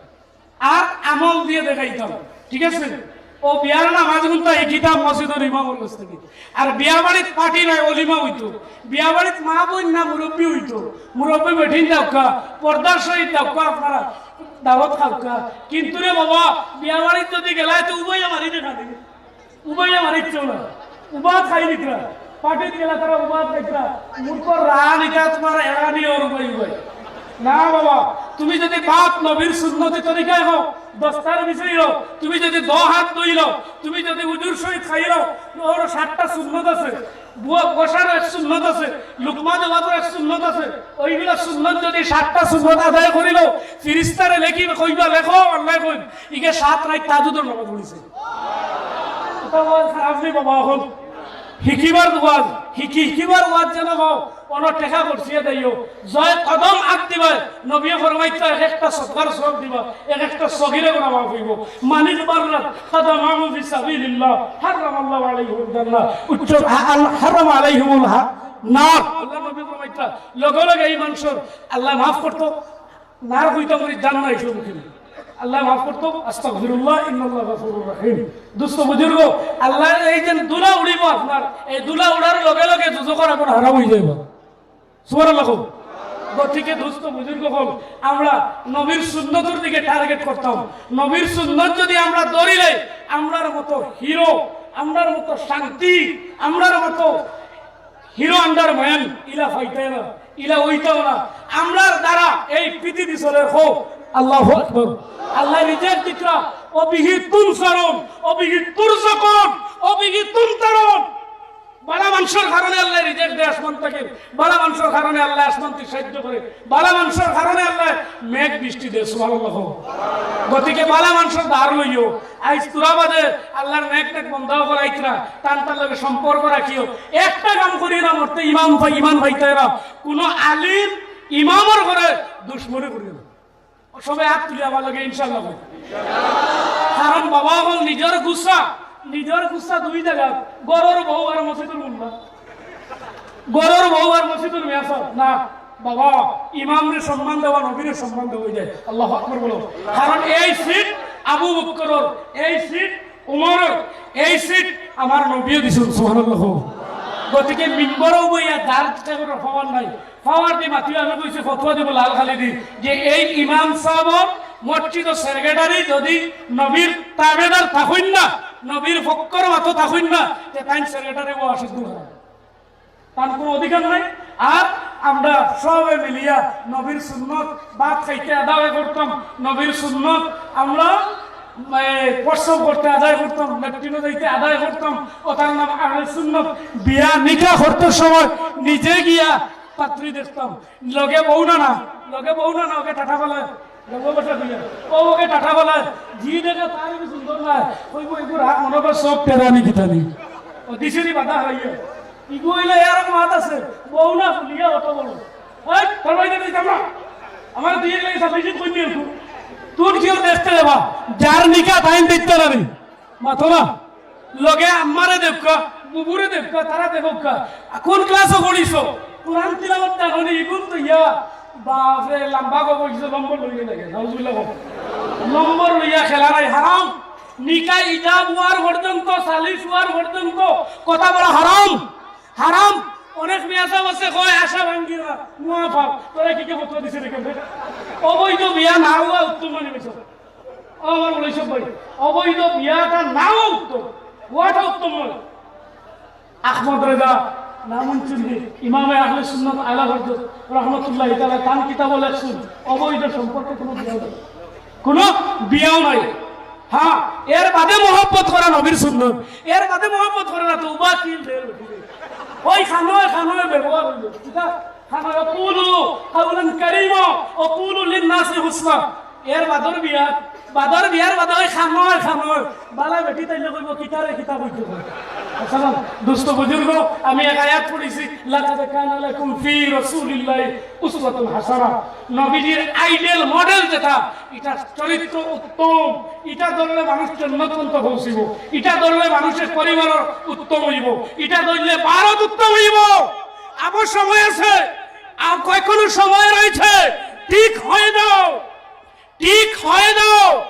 আর আমল দিয়ে দেখাইতাম। ঠিক আছে? ও বিয়ার নামাজ গুনতা এই কিতাব মসজিদের ইমামর কাছ থেকে। আর বিয়া বাড়িত পার্টি নাই, অলিমা অইতো। বিয়া বাড়িত মা বইন না মুরব্বি অইতো। মুরব্বি বেটিন যাউক্কা, পর্দার সহিত যাউক্কা আপনারা দাওয়াত খাউক্কা। কিন্তু রে বাবা, বিয়া বাড়িত যদি গেলায় তো উবাইয়া মারি দেখা দিবে। উবাইয়া মারিচ্ছেও না। উবাত খাই নিতরা। পার্টিত গেলা তারা উবাত খাইতরা। মুরব্বর রান ইটা তোমার এড়ানি ওর উবাই উবাই। না বাবা, তুমি যদি বাত নবীর সুন্নতি তরিকায় হও, দস্তার বিষয় হও, তুমি যদি দ হাত ধইল, তুমি যদি উজুর সহিত খাইল, ওর সাতটা সুন্নত আছে। বুয়া বসার এক সুন্নত আছে, লুকমা দেওয়ার এক সুন্নত আছে। ওইগুলা সুন্নত যদি সাতটা সুন্নত আদায় করিল, ফিরিস্তারে লেখি কইবা, "লেখো, আল্লাহ কইন, ইগে সাত রাইত তাজুদর নামাজ পড়িছে।" এটা ওয়াজ খারাপ নেই বাবা, এখন হিকিবার ওয়াজ, হিকি, হিকিবার ওয়াজ যেন হও, অনো টেকা করছিয়ে দেইও। জয় কদম আগ দিবা, নবী ফরমাইতো এক একটা সদকার সব দিবা, এক একটা সগিরে গুনাহ মাফ অইবো। মানিক বাররাত কদমাহু ফি সাবিলিল্লাহ, হারামাল্লাহু আলাইহিল জান্নাহ। উচ্চ, আ-, আল-, হারাম আলাইহিমুল হা-, না, আল্লাহর নবী ফরমাইতা, লগে লগে এই মানুষর আল্লায় মাফ করতো, না কইতাম করি জান্নাত আইসো মুখে। আল্লায় মাফ করতো, আস্তাগফিরুল্লাহ, ইন্নাল্লাহ গাফুরুর রহিম। দোস্ত বুজুর্গ, আল্লাহর এই যে ধুলা উড়িব আপনার, এই ধুলা উড়ার লগে লগে দুজখর আগুন হারাম অই যাইব। সুবহানাল্লাহ কও। গতিকে দোস্ত বুজুর্গ অকল, আমরা নবীর সুন্নতর দিকে টার্গেট করতাম। নবীর সুন্নত যদি আমরা ধরিলে, আমরার মতো হিরো, আমরার মতো শান্তি, আমরার মতো হিরো আন্ডার ম্যান ইলা পাইতায় না, ইলা অইতায় না। আমরার দ্বারা এই পৃথিবী চলে। হো, আল্লাহু আকবার। আল্লায় রিজিক দিতরা, "ওয়া বিহি তুনসারুন, ওয়া বিহি তুরযাকুন, ওয়া বিহি তুমতারুন।" বালা মানুষর কারণে আল্লায় রিজিক দেয় আসমান থাকি, বালা মানুষর কারণে আল্লায় আসমান থাকি সাহায্য করে, বালা মানুষর কারণে আল্লায় মেঘ বৃষ্টি দেয়। সুবহানাল্লাহ। গতিকে বালা মানুষর ধার লইও। আইজ তোরা বাদে আল্লাহর নেক নেক বন্দা অকল আইতরা, তান তার লগে সম্পর্ক রাখিও। একটা কাম করি না মরতে ইমাম ভাই, ইমান ভাইতায় না। কোনো আলিম ইমামর ঘরে দুশমনি করিও না। সবে আত তুলি আমার লগে ইনশাআল্লাহ কই। কারণ বাবা অকল নিজর গুসা, নিজর গুসা দুই জাগাত, ঘরর বউ আর মসজিদর মোল্লা। ঘরর বউ আর মসজিদর মেসাব না। বাবা, ইমামরে সম্মান দেওয়া, নবীরে সম্মান দেওয়া অই যায়। আল্লাহু আকবার বলো। কারণ এই সিট আবু বকরর, এই সিট উমরর, এই সিট আমার নবীয়ে দিছইন। সুবহানাল্লাহ। গতিকে মিম্বরো বইয়া যার চেষ্টা করে পাওয়ার নাই, পাওয়ার দি মাতিও। আমি কইছি ফতোয়া দিব লাল খালি দি যে এই ইমাম সাহেব মসজিদর সেক্রেটারি যদি নবীর তাবেদার থাকইন না, নবীর ফক্কর মাতো থাকইন না, তে তাইন সেক্রেটারি ও অসুদ্ধ হয়। তার কোনো অধিকার নাই। আর আমরা সবে মিলিয়া নবীর সুন্নত ভাত খাইতে আদায় করতাম, নবীর সুন্নত আমরা, এ, প্রস্রাব করতে আদায় করতাম, লেট্রিনো যাইতে আদায় করতাম। ও তার নাম আহলে সুন্নত। বিয়া নিকা করতে সময় নিজে গিয়া পাত্রী দেখতাম। লগে বউ না, না, লগে বউ না, না, ওকে টাটা বলে। লগে বসে দিয়া। ও ওকে টাটা বলে। জি দেখে তার কি সুন্দর না। কইবো, "এগুর হাত মনে করে সব টেরানি কিতানি।" ও দিশারি বাধা হইয়া। ইগু হইলে এর মাত আছে। বউ না ফুলিয়া অত বড়। এই, তোর বাড়িতে দিতাম না। আমার দিয়ে গেলে সাফিসিত কই নিয়ে একটু। তুই কেউ দেখতে যাবা। যার নিকা তাইন দেখতে পারি। মাথো না। লগে আম্মারে দেখুক্কা, বুবুরে দেখুক্কা, তারা দেখুক্কা। কোন ক্লাসো পড়িছো? কোরআন তিলাওয়াত না হলে ইগুন তো ইয়া। বাপরে, লম্বা গো বলছে, নম্বর লইয়া লাগে। নাউজুবিল্লাহ গো। নম্বর লইয়া খেলা নাই, হারাম। নিকা ইজাব হওয়ার পর্যন্ত, সালিশ হওয়ার পর্যন্ত কথা বলা হারাম। হারাম। অনেক মেয়াজাব আছে, কয় আশা ভাঙ্গি না, মুয়া পাপ। তোরা কি কে ফতোয়া দিছে রে কেমনে? অবৈধ বিয়া না হওয়া উত্তম মনে হয়েছে। ও আমার মৌলভী সাহেব ভাই, অবৈধ বিয়াটা নাও উত্তম, হওয়াটা উত্তম নয়। আহমদ রেজা, নাম শুনছি, ইমামে আহলে সুন্নাত আলা হজরত রহমতুল্লাহ তাআলা তান কিতাবও লেখছেন, অবৈধ সম্পর্কে কোনো বিয়া নাই, কোনো বিয়াও নাই। হ্যাঁ, এর বাদে মহব্বত করা নবীর সুন্নত, এর বাদে মহব্বত করা না তো উবা কি ওই খানোয় খানোয় ব্যবহার হইল, ঠিক আছে? খানোয় কুলু কাউলান কারীমা ওয়া কুলু লিন-নাসি হুসনা। এর বাদর বিয়া, বাদর বিয়ার বাদে ওই খানোয় খানোয় বালা বেটি তাইলে কইব, "কিতারে কিতা কইতে কয়?" আসসালাম, দোস্ত বুজুর্গ, আমি এক আয়াত পড়ছি, "লাকাদ কানা লাকুম ফি রাসূলিল্লাহি উসওয়াতুন হাসানাহ।" নবীজির আইডিয়াল মডেল যেটা, এটা চরিত্র উত্তম, এটা ধরলে মানুষ জন্নত পর্যন্ত পৌঁছিব, এটা ধরলে মানুষের পরিবারর উত্তম হইব, এটা ধরলে ভারত উত্তম হইব। আবার সময় আছে, আর কয়েকগুলো সময় রয়েছে, ঠিক হয়ে যাও, ঠিক হয়ে যাও।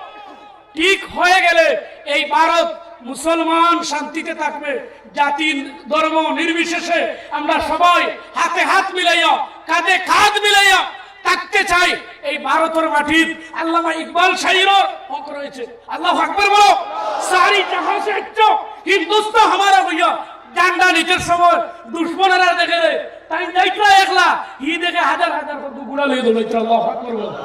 ঠিক হয়ে গেলে এই ভারত মুসলমান শান্তিতে থাকবে। জাতি ধর্ম নির্বিশেষে আমরা সবাই হাতে হাত মিলাইয়া, কাঁধে কাঁধ মিলাইয়া থাকতে চাই। এই ভারতের মাটিত আল্লামা ইকবাল শাহীরও হক রয়েছে। আল্লাহু আকবার বলো। সারি জাহাঁ সে আচ্ছা হিন্দুস্তান হামারা হইয়া ঝান্ডা নিতে সময় দুশমনেরা দেখে রে, তাই যাইতরা একলা, হি দেখে হাজার হাজার করে গুড়া লইয়া দৌড়াইতরা। আল্লাহু আকবার বলো।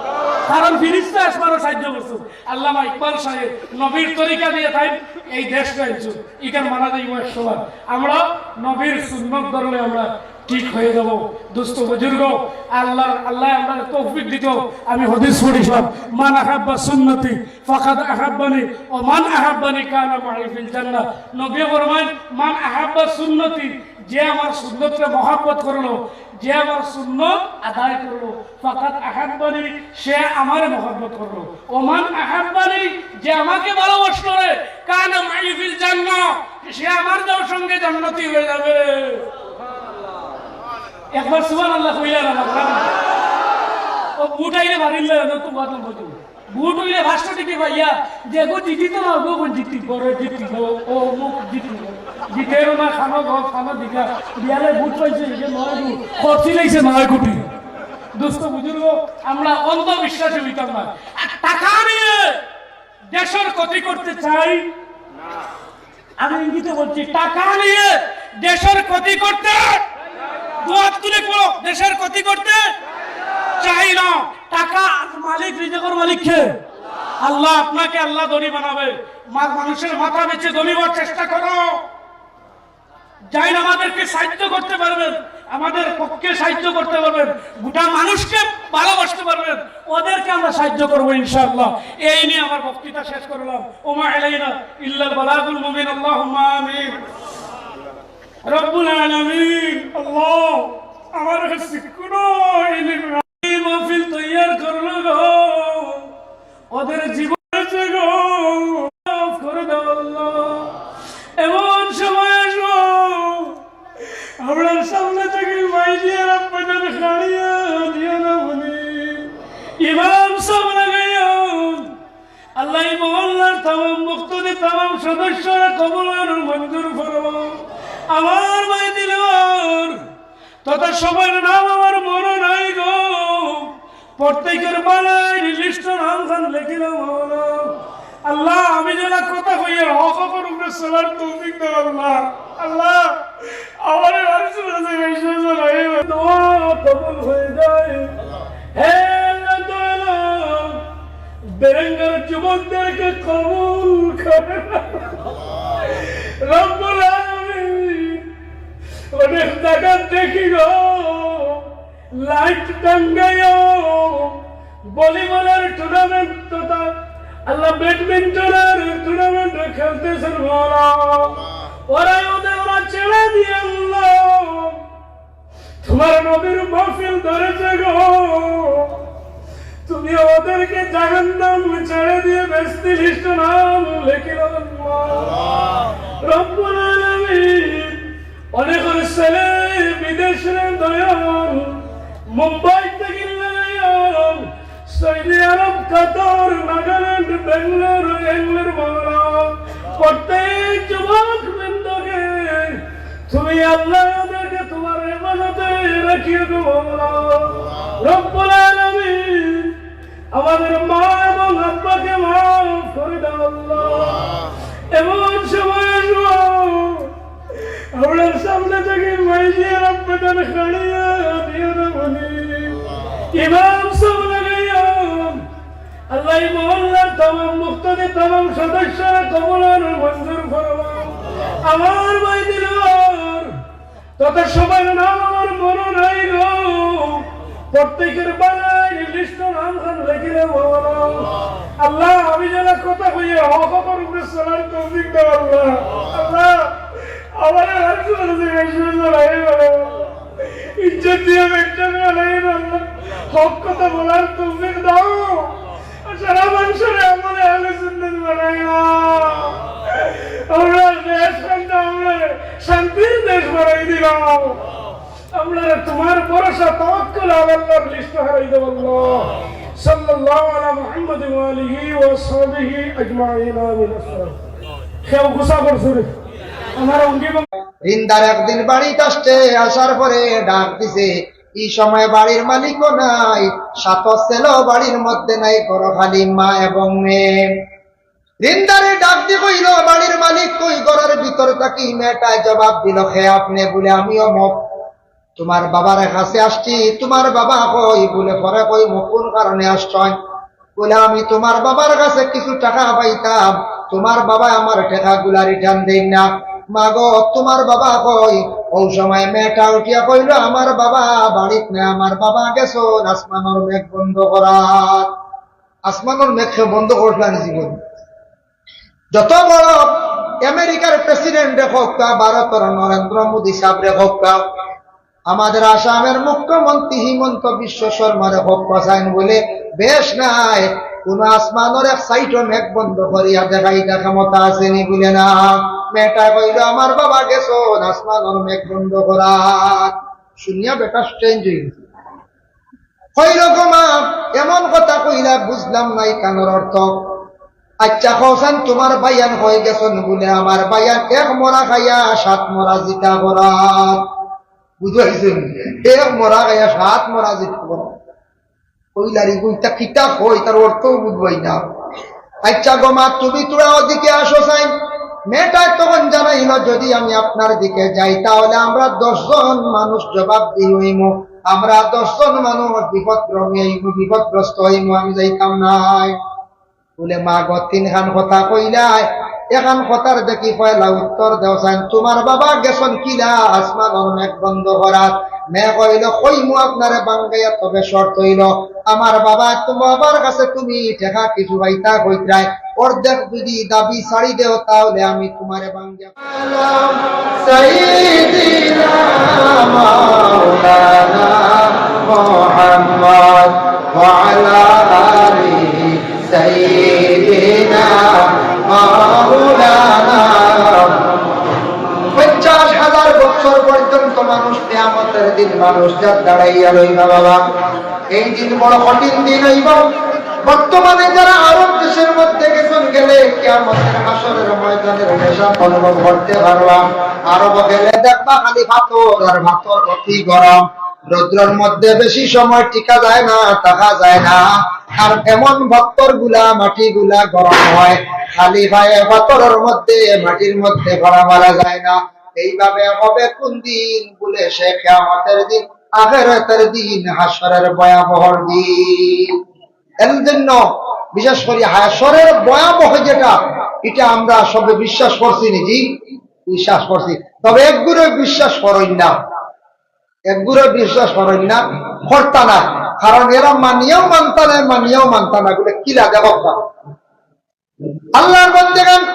কারণ ফিরিস্তা আসমানও সাহায্য করছে। আল্লামা ইকবাল সাহেব নবীর তরিকা দিয়ে তাই এই দেশ চাইছে। ইখান মানা যাইব একশো বার। আমরা নবীর সুন্নত ধরলে আমরা ঠিক হয়ে যাব। দোস্ত বুজুর্গ, আল্লাহ, আল্লাহ আমরা তৌফিক দিত। আমি হাদিস পড়ছিলাম, "মান আহাব্বা সুন্নতি ফাকাদ আহাব্বানি, ওয়া মান আহাব্বানি কানা মাই ফিল জান্নাহ।" নবী ফরমান, "মান আহাব্বা সুন্নতি", যে আমার সুন্নতরে মহব্বত করলো, যে আমার সুন্নত আদায় করলো, ফাকাদ আহাব্বানি, সে আমারে মহব্বত করলো। ওমান আহাব্বানি, যে আমাকে ভালোবাসলো রে, কানা মাই ফিল জান্নাহ, সে আমার যাওয়ার সঙ্গে জান্নাতি হয়ে যাবে। একবার সুবহানাল্লাহ কইলা না, মাতলা না। ও ভোট আইলে বাড়ির লাগে না, তো বাদ বলতো। ভোট অইলে পাঁচশো টিকিট পাইয়া, যে গো জিতি তো না, গো জিতি, বড় জিতি, গো, ও মুখ জিতি, গো। জিতেরও না, খানো গো, খানো দিঘা। বিয়ালে ভোট পাইছে, এই যে নয় গো, খরচি লাইছে নয় কোটি। দোস্ত বুজুর্গ, আমরা অন্ধবিশ্বাসে হইতাম না। আর টাকা নিয়ে দেশের ক্ষতি করতে চাই। আমি ইঙ্গিতে বলছি, টাকা নিয়ে দেশের ক্ষতি করতে, দুহাত তুলে পড়ো, দেশের ক্ষতি করতে চাই না। টাকা মালিক, রিজিকের মালিক কে? আল্লাহ। আপনাকে আল্লাহ ধনী বানাবে। মা-, মানুষের মাথা বেচে ধনী হওয়ার চেষ্টা করো। যাইন আমাদেরকে সাহায্য করতে পারবেন, আমাদের পক্ষে সাহায্য করতে পারবেন, গোটা মানুষকে ভালোবাসতে পারবেন, ওদেরকে আমরা সাহায্য করবো ইনশাআল্লাহ। এই নিয়ে আমার বক্তৃতা শেষ করলাম। ওমা আলাইনা ইল্লাল বালাগুল মুবিন। আল্লাহুম্মা আমিন। রব্বুল আলামিন, আল্লাহ, আমার কাছে কোনো ইলিম নাই। এই মাহফিল তৈয়ার করলো গো, ওদের জীবন গো, মাফ করে দাও আল্লাহ। এমন সময় আসবো, আমরার সামনে থাকি মাইজিয়ার আব্বাজান খাড়িয়া দিয়া না বলি, ইমাম সাহেব লাগাইয়া, আল্লাহ, এই মহল্লার তামাম মুক্তাদি, তামাম সদস্যরা কবুল আর মঞ্জুর ফরমাও। আমার ভাই দিলওয়ার তথা সবার নাম আমার মনো নাই গো। প্রত্যেকের বালাইর লিস্টো নাম খান লেখিলাও মাওলা। আল্লাহ, আমি যেলা কথা কইয়ার হক হকর উপরে চলার তৌফিক দাও আল্লাহ। আল্লাহ, আমারে মানুষের কাছে বিশ্বাস নাই। দোয়া কবুল হয়ে যায়। হে আল্লাহ, দয়ালু, বেরেঙ্গার যুবকদেরকে কবুল করে। রব্বুল আলামিন, অনেক জায়গা দেখি গো, লাইট টাঙ্গাইও, ভলিবলের টুর্নামেন্ট তথা আল্লাহ ব্যাডমিন্টনের টুর্নামেন্ট খেলতেছেন মাওলা। ওরা ওদের ওরা ছেড়ে দিয়ে আল্লাহ, তোমার নবীর মাহফিল ধরেছে গো, তুমি ওদেরকে জাহান্নাম ছেড়ে দিয়ে বেহেশতি লিস্টো নাম লেখিলাও আল্লাহ। রব্বুল আলামিন, অনেকের ছেলে বিদেশে দয়াল, মুম্বাই থেকে লাগাইয়া, সৌদি আরব, কাতার, নাগাল্যান্ড, বেঙ্গালোর, এঙ্গালোর মাওলা, প্রত্যেক যুবক বৃন্দকে তুমি আল্লাহ ওদেরকে তোমার হেফাজতে রাখিও গো মাওলা। রব্বুল আলামিন, আমাদের মা এবং আব্বাকে মাফ করে দাও আল্লাহ। এমন সময় আসবো, আমরার সামনে থাকি মাইজিয়ার আব্বাজান খাড়িয়া দিয়া না বলি, ইমাম সাহেব লাগাইয়া, আল্লাহ, এই মহল্লার তামাম মুক্তাদি, তামাম সদস্যরা কবুল আর মঞ্জুর ফরমাও। আমার ভাই দিলওয়ার, তথা সবার নাম আমার মনো নাই গো। প্রত্যেকের বালাইর লিস্টো নাম খান লেখিলাও মাওলা। আল্লাহ, আমি যেলা কথা কইয়ার হক হকর উপরে চলার তৌফিক দাও আল্লাহ। আল্লাহ, আমারে মানুষের কাছে বিশ্বাস নাই গো। ইজ্জত দিয়া বেইজ্জত বানাই আল্লাহ। হক কথা বলার তৌফিক দাও। সারা মানুষের আমলে আহলে সুন্নত বানাই না। আমরা দেশ খানটা আমরা শান্তির দেশ বানাই দিলাও। আমরা তোমার ভরসা তাওয়াক্কুল আলা আল্লাহর লিস্টো হারাই দেব আল্লাহ। সাল্লাল্লাহু আলা মুহাম্মাদ ওয়া আলিহি ওয়া সাহবিহি আজমাইন। আমিন। আসসালাম। কেউ গুসা করছে রে? আমার অঙ্গি ভঙ্গি রিন্দার একদিন বাড়িত আসছে, আসার পরে ডাক দিছে। এই সময় বাড়ির মালিকও নাই, সাত ছেলেও বাড়ির মধ্যে নাই, ঘরো খালি মা এবং মেয়ে। রিন্দারে ডাক দি কইল, "বাড়ির মালিক কই?" ঘরর ভিতর থাকি মেয়েটায় জবাব দিল, "কে আপনে?" বলে, "আমি অমুক, তোমার বাবার কাছে আসছি।" "তোমার বাবা কই?" বলে, "পরে কইমু কোন কারণে আসছইন।" বলে, "আমি তোমার বাবার কাছে কিছু টাকা পাইতাম, তোমার বাবা আমার টাকাগুলা রিটার্ন দেইন না।" "মা গো, তোমার বাবা কই?" অউ সময় মেয়েটা উঠিয়া কইল, "আমার বাবা বাড়িত নাই, আমার বাবা গেছইন আসমানর মেঘ বন্ধ করাত।" আসমানর মেঘ কে বন্ধ করছলা নি জীবন? যত বড় আমেরিকার প্রেসিডেন্টরে হউক্কা, ভারতর নরেন্দ্র মোদী সাহেবরে হউক্কা, আমাদের আসামের মুখ্যমন্ত্রী হিমন্ত বিশ্ব শর্মারে হউক্কা, চাইন বলে বেশ নাই, কোন আসমানর এক সাইডও মেঘ বন্ধ করিয়া দেখাইতা ক্ষমতা আছে নি? বলে না। মেয়েটায় কইল, "আমার বাবা গেছইন আসমানর মেঘ বন্ধ করাত।" শুনিয়া বেটা চেঞ্জ অই গেছে। কইল, "গো মা, এমন কথা কইলা, বুঝলাম না ইখানর অর্থ।" "আইচ্ছা, কওছাইন তুমার ভাইয়াইন কই গেছইন?" বুলে, "আমার ভাইয়াইন এক মরা খাইয়া সাত মরা জিতা করার।" বুঝাইছইন? এক মরা খাইয়া সাত মরা জিতা করার। কইলার, "ইগু ইতা কিতা কয়, ইতার অর্থও বুঝবায় না।" "আইচ্ছা গো মা, তুমি থুড়া ওদিকে আসো চাইন।" মেয়েটায় তখন জানাইল, "যদি আমি আপনার দিকে যাই, তাহলে আমরা দশজন মানুষ জবাবদিহি অইমু, আমরা দশজন মানুষ বিপদগ্রস্ত অইমু, বিপদগ্রস্ত অইমু, আমি যাইতাম নায়।" বুলে, "মা গো, তিনখান কথা কইলায়, এখান কথার দেখি পয়লা উত্তর দেও চাইন, তুমার বাবা গেছইন কিলা আসমানর মেঘ বন্ধ করাত?" মেয়ে কইল, "কইমু আপনারে ভাঙ্গাইয়া, তবে শর্ত অইল, আমার বাবা, তুমার বাবার কাছে তুমি টেকা কিছু পাইতা কইতরায়, অর্ধেক যদি দাবি ছাড়ি দেও, তাহলে আমি তুমারে ভাঙ্গিয়া।" সাইয়্যিদিনা মাওলানা মুহাম্মদ ওয়া আলা আলিহি সাইয়্যিদিনা মাওলানা। পঞ্চাশ হাজার বছর পর্যন্ত মানুষ, কিয়ামতের দিন মানুষ জাত দাঁড়াইয়া রইবা বাবা। এই দিন বড় কঠিন দিন অইব। বর্তমানে যারা আরব দেশের মধ্যে গেছইন, গেলে কিয়ামতের হাশরের ময়দানের নেশা অনুভব করতে পারবা। আরব গেলে দেখবা খালি পাথর আর পাথর, অতি গরম। রৌদ্রর মধ্যে বেশি সময় টিকা যায় না, থাকা যায় না। আর এমন পাথরগুলা, মাটিগুলা গরম হয়, খালি পায়ে পাথরর মধ্যে, মাটির মধ্যে পড়া মারা যায় না। এইভাবে হবে কোন দিন? বুলে, সে কিয়ামতের দিন, আখেরাতের দিন, হাশরের ভয়াবহর দিন। এর জন্য বিশেষ করি হাশরের ভয়াবহ যেটা, ইটা আমরা সবে বিশ্বাস করছি নি? জি, বিশ্বাস করছি। তবে একগুরে বিশ্বাস করইন না, একগুরে বিশ্বাস করইন না, করতা না। কারণ এরা মানিয়াও মানতা না, মানিয়াও মানতা না, বুলে কিলা দেখো। আল্লাহর বান্দেগান,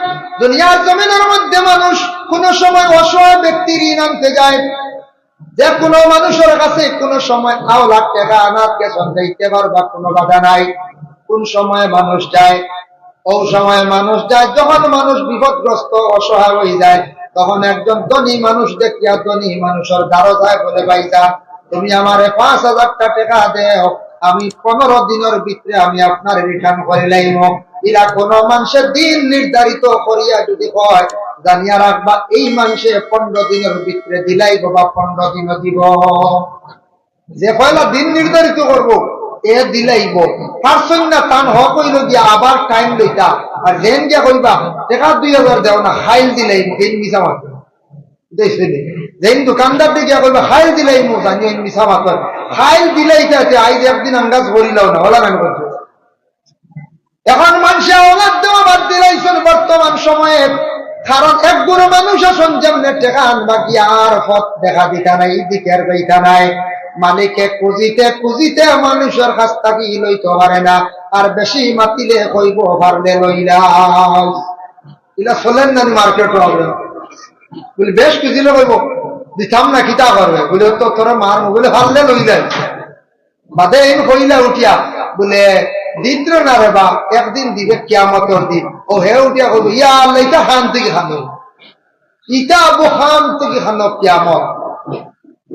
দুনিয়ার জমিনের মধ্যে মানুষ কোন সময় অসহায় ব্যক্তির ঋণ আনতে যায়, যে কোনো মানুষের কাছে কোনো সময় আওলা টেকা আনাত গেছইন, যাইতে পারবা, কোনো বাধা নাই। কোন সময় মানুষ যায়? ও সময় মানুষ যায় যখন মানুষ বিপদগ্রস্ত, অসহায় হয়ে যায়, তখন একজন ধনী মানুষ দেখিয়া ধনী মানুষের দ্বারো যায়, বলে, "ভাইজান, তুমি আমারে পাঁচ হাজার টেকা দেও, আমি পনেরো দিনের ভিতরে আমি আপনার রিটার্ন করে লাইমু।" ইলা কোনো মানুষের দিন নির্ধারিত করিয়া যদি হয়, জানিয়া রাখবা, এই মানুষে পনেরো দিনের ভিতরে দিলাইব বা পনেরো দিনও দিব। যে পয়লা দিন নির্ধারিত করব, এ দিলাইব। পারছইন না, তান হক অইল গিয়া আবার টাইম লইতা। আর যেন গিয়া কইবা, "টেকা দুই হাজার দেও না, খাইল দিলাইব", এই মিছা মাত। দেখছইন নি? যেন দোকানদার দিয়া গিয়া কইবা, "খাইল দিলাইব", জানি এই মিছা মাত। খাইল দিলাইতা, তে আইজ একদিন আন্দাজ করিলাও না, ওলা নাম করছে। এখন মানুষে আওলাদ দেওয়া বাদ দিলাইছইন বর্তমান সময়ে, কারণ একগুরে মানুষ আছইন যেমনে টেকা আনবা গিয়া আর পথ দেখা দিতা নাই, এই দিকে আর যাইতা নাই। মালিকে খুঁজিতে খুঁজিতে মানুষের কাছ থাকি লইতো পারে না, আর বেশি মাতিলে কইব, "পারলে লইলাম।" ইলা চলের না নি মার্কেটো? বুলে, বেশ খুঁজিলে কইব, "দিতাম না, কিতা করবে?" বুলে, "তো তোরা মার", বুলে, "পারলে লইলাই।" বাদে এইন কইলা উঠিয়া, বুলে, "দিত্রে না রে বা, একদিন দিবে কিয়ামতর দিন।" ও হে উঠিয়া কইব, "ইয়া আল্লাহ, ইতা খান থাকি খানো, ইতা আবু খান থাকি খানো কিয়ামত।"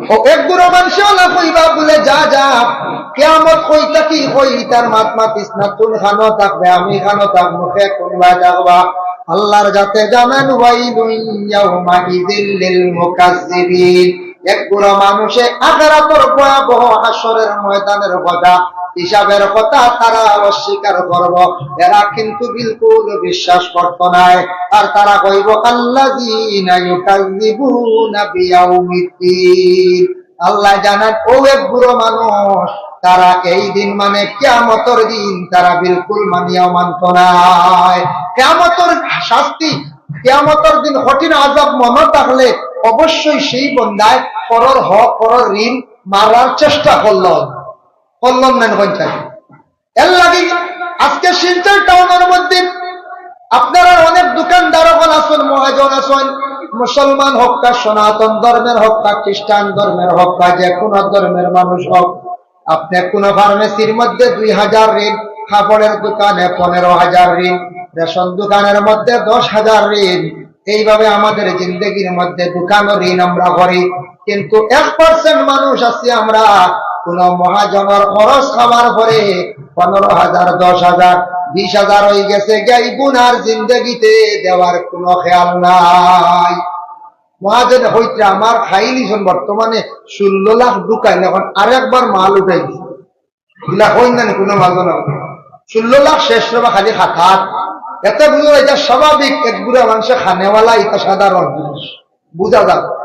ও একগুরে মানুষে ওলা কইবা, বুলে, "যা, যা, কিয়ামত কই থাকি কই, ইতার মাত মাতিস না, তুই খানো থাকবে, আমি খানো থাকবো, কে কোন বায় থাকবা?" আল্লাহর জাতে জানেন, "ওয়াইলুন ইয়াউমাইযিল লিল মুকাজ্জিবিন।" একগুরে মানুষে আখেরাতর ভয়াবহ হাশরের ময়দানের কথা, হিসাবের কথা তারা অস্বীকার করব। এরা কিন্তু বিলকুল বিশ্বাস করত নায়। আর তারা কইব, "আল্লাযীনা ইউকাযযিবুনা বিয়াউমিদ্দীন।" আল্লাহ জানান, ও একগুরে মানুষ, তারা এই দিন মানে কিয়ামতর দিন তারা বিলকুল মানিয়াও মানত নায়। কিয়ামতর শাস্তি, কিয়ামতর দিন কঠিন আযাব মনো থাকলে অবশ্যই সেই বন্দায় পরর হক, পরর ঋণ মারার চেষ্টা করল, করল না, হইন চাই। এর লাগি আজকে শিলচর টাউনের মধ্যে আপনারা অনেক দোকানদার অকল আছইন, মহাজন আছইন, মুসলমান হউক্কা, সনাতন ধর্মের হউক্কা, খ্রিস্টান ধর্মের হউক্কা, যে কোনো ধর্মের মানুষ হউক, আপনে কোনো ফার্মেসির মধ্যে দুই হাজার ঋণ, কাপড়ের দোকানে পনেরো হাজার ঋণ, রেশন দোকানের মধ্যে দশ হাজার ঋণ, এইভাবে আমাদের জিন্দেগির মধ্যে দোকানও ঋণ আমরা করি। কিন্তু এক পার্সেন্ট মানুষ আছি আমরা, কোন মহাজনর খরচ খাওয়ার পরে পনেরো হাজার, দশ হাজার, বিশ হাজার অই গেছে গিয়া, ইগুন আর জিন্দেগিতে দেওয়ার কোনো খেয়াল নাই। মহাজনে কইতরা, "আমার খাইলিছন বর্তমানে ষোলো লাখ ঢুকাইল, এখন আরেকবার মাল উঠাই দিছে।" ইলা কইন না নি কোনো মাল না। ষোলো লাখ শেষ রে বা খালি খাতাত। এতে বুঝা যায়, ইটা স্বাভাবিক, এক গুড়া মানুষে খানেওয়ালা, ইটা সাধারণ জিনিস। বুঝা যায়।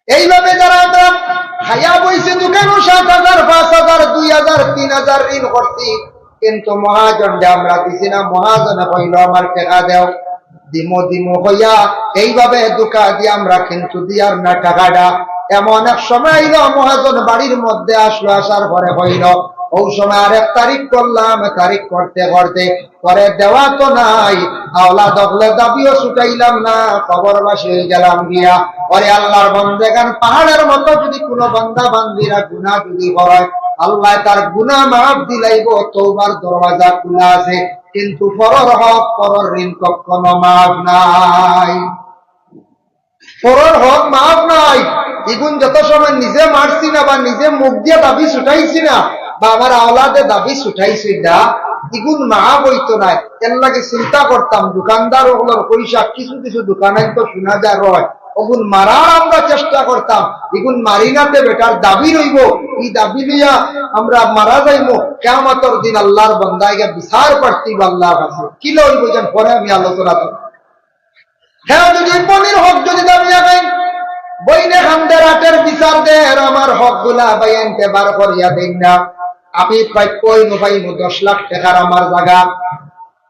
এইভাবে যারা আমরা খাইয়া বইছে দোকানো সাত হাজার, পাঁচ হাজার, দুই হাজার, তিন হাজার ঋণ করছি, কিন্তু মহাজনরে আমরা দিছি না। মহাজনে কইল, "আমার টেকা দেও, দিমু দিমু" কইয়া এইভাবে ধোঁকা দিয়া আমরা কিন্তু দিয়ার না টেকাটা। এমন এক সময় আইল, মহাজন বাড়ির মধ্যে আসলো, আসার পরে কইল, অউ সময় আরেক তারিখ করলাম, তারিখ করতে করতে পরে দেওয়া তো নাই, আওলাদ অকলর দাবিও ছুটাইলাম না, কবরবাসী অই গেলাম গিয়া। ওরে আল্লাহর বন্দেগান, পাহাড়ের মতো যদি কোনো বান্দা বান্দিরা গুনাহ যদি করে, আল্লায় তার গুনাহ মাফ দিলাইবো, তওবার দরওয়াজা খোলা আছে, কিন্তু পরর হক, পরর ঋণ কখনো মাফ নাই। পরর হক মাফ নাই। ইগুন যত সময় নিজে মারছি না বা নিজে মুখ দিয়া দাবি ছুটাইছি না বা আমার আওলাদে দাবি ছুটাইছি না, ইগুন মাফ অইতো নায়। এর লাগি চিন্তা করতাম, দোকানদার অকলর পয়সা কিছু কিছু দোকানে তো শোনা যায় রয়, অগুন মারার আমরা চেষ্টা করতাম, ইগুন মারি না তে বেটার দাবি রইবো, ই দাবি লইয়া আমরা মারা যাইমু। কিয়ামতর দিন আল্লাহর বন্দায় গিয়া বিচার প্রার্থী অইবো আল্লাহর কাছে। কিলা অইবো যেন পরে আমি আলোচনা করব। হে যদি বইনর হক যদি দাবি লাগাইন, বইনে কান্দের, আটের বিচার দের, আমার হকগুলা ভাইয়াইন্তে বার করিয়া দেইন না। আমি প্রাপ্য অইমু, পাইমু দশ লাখ টেকার আমার জাগা,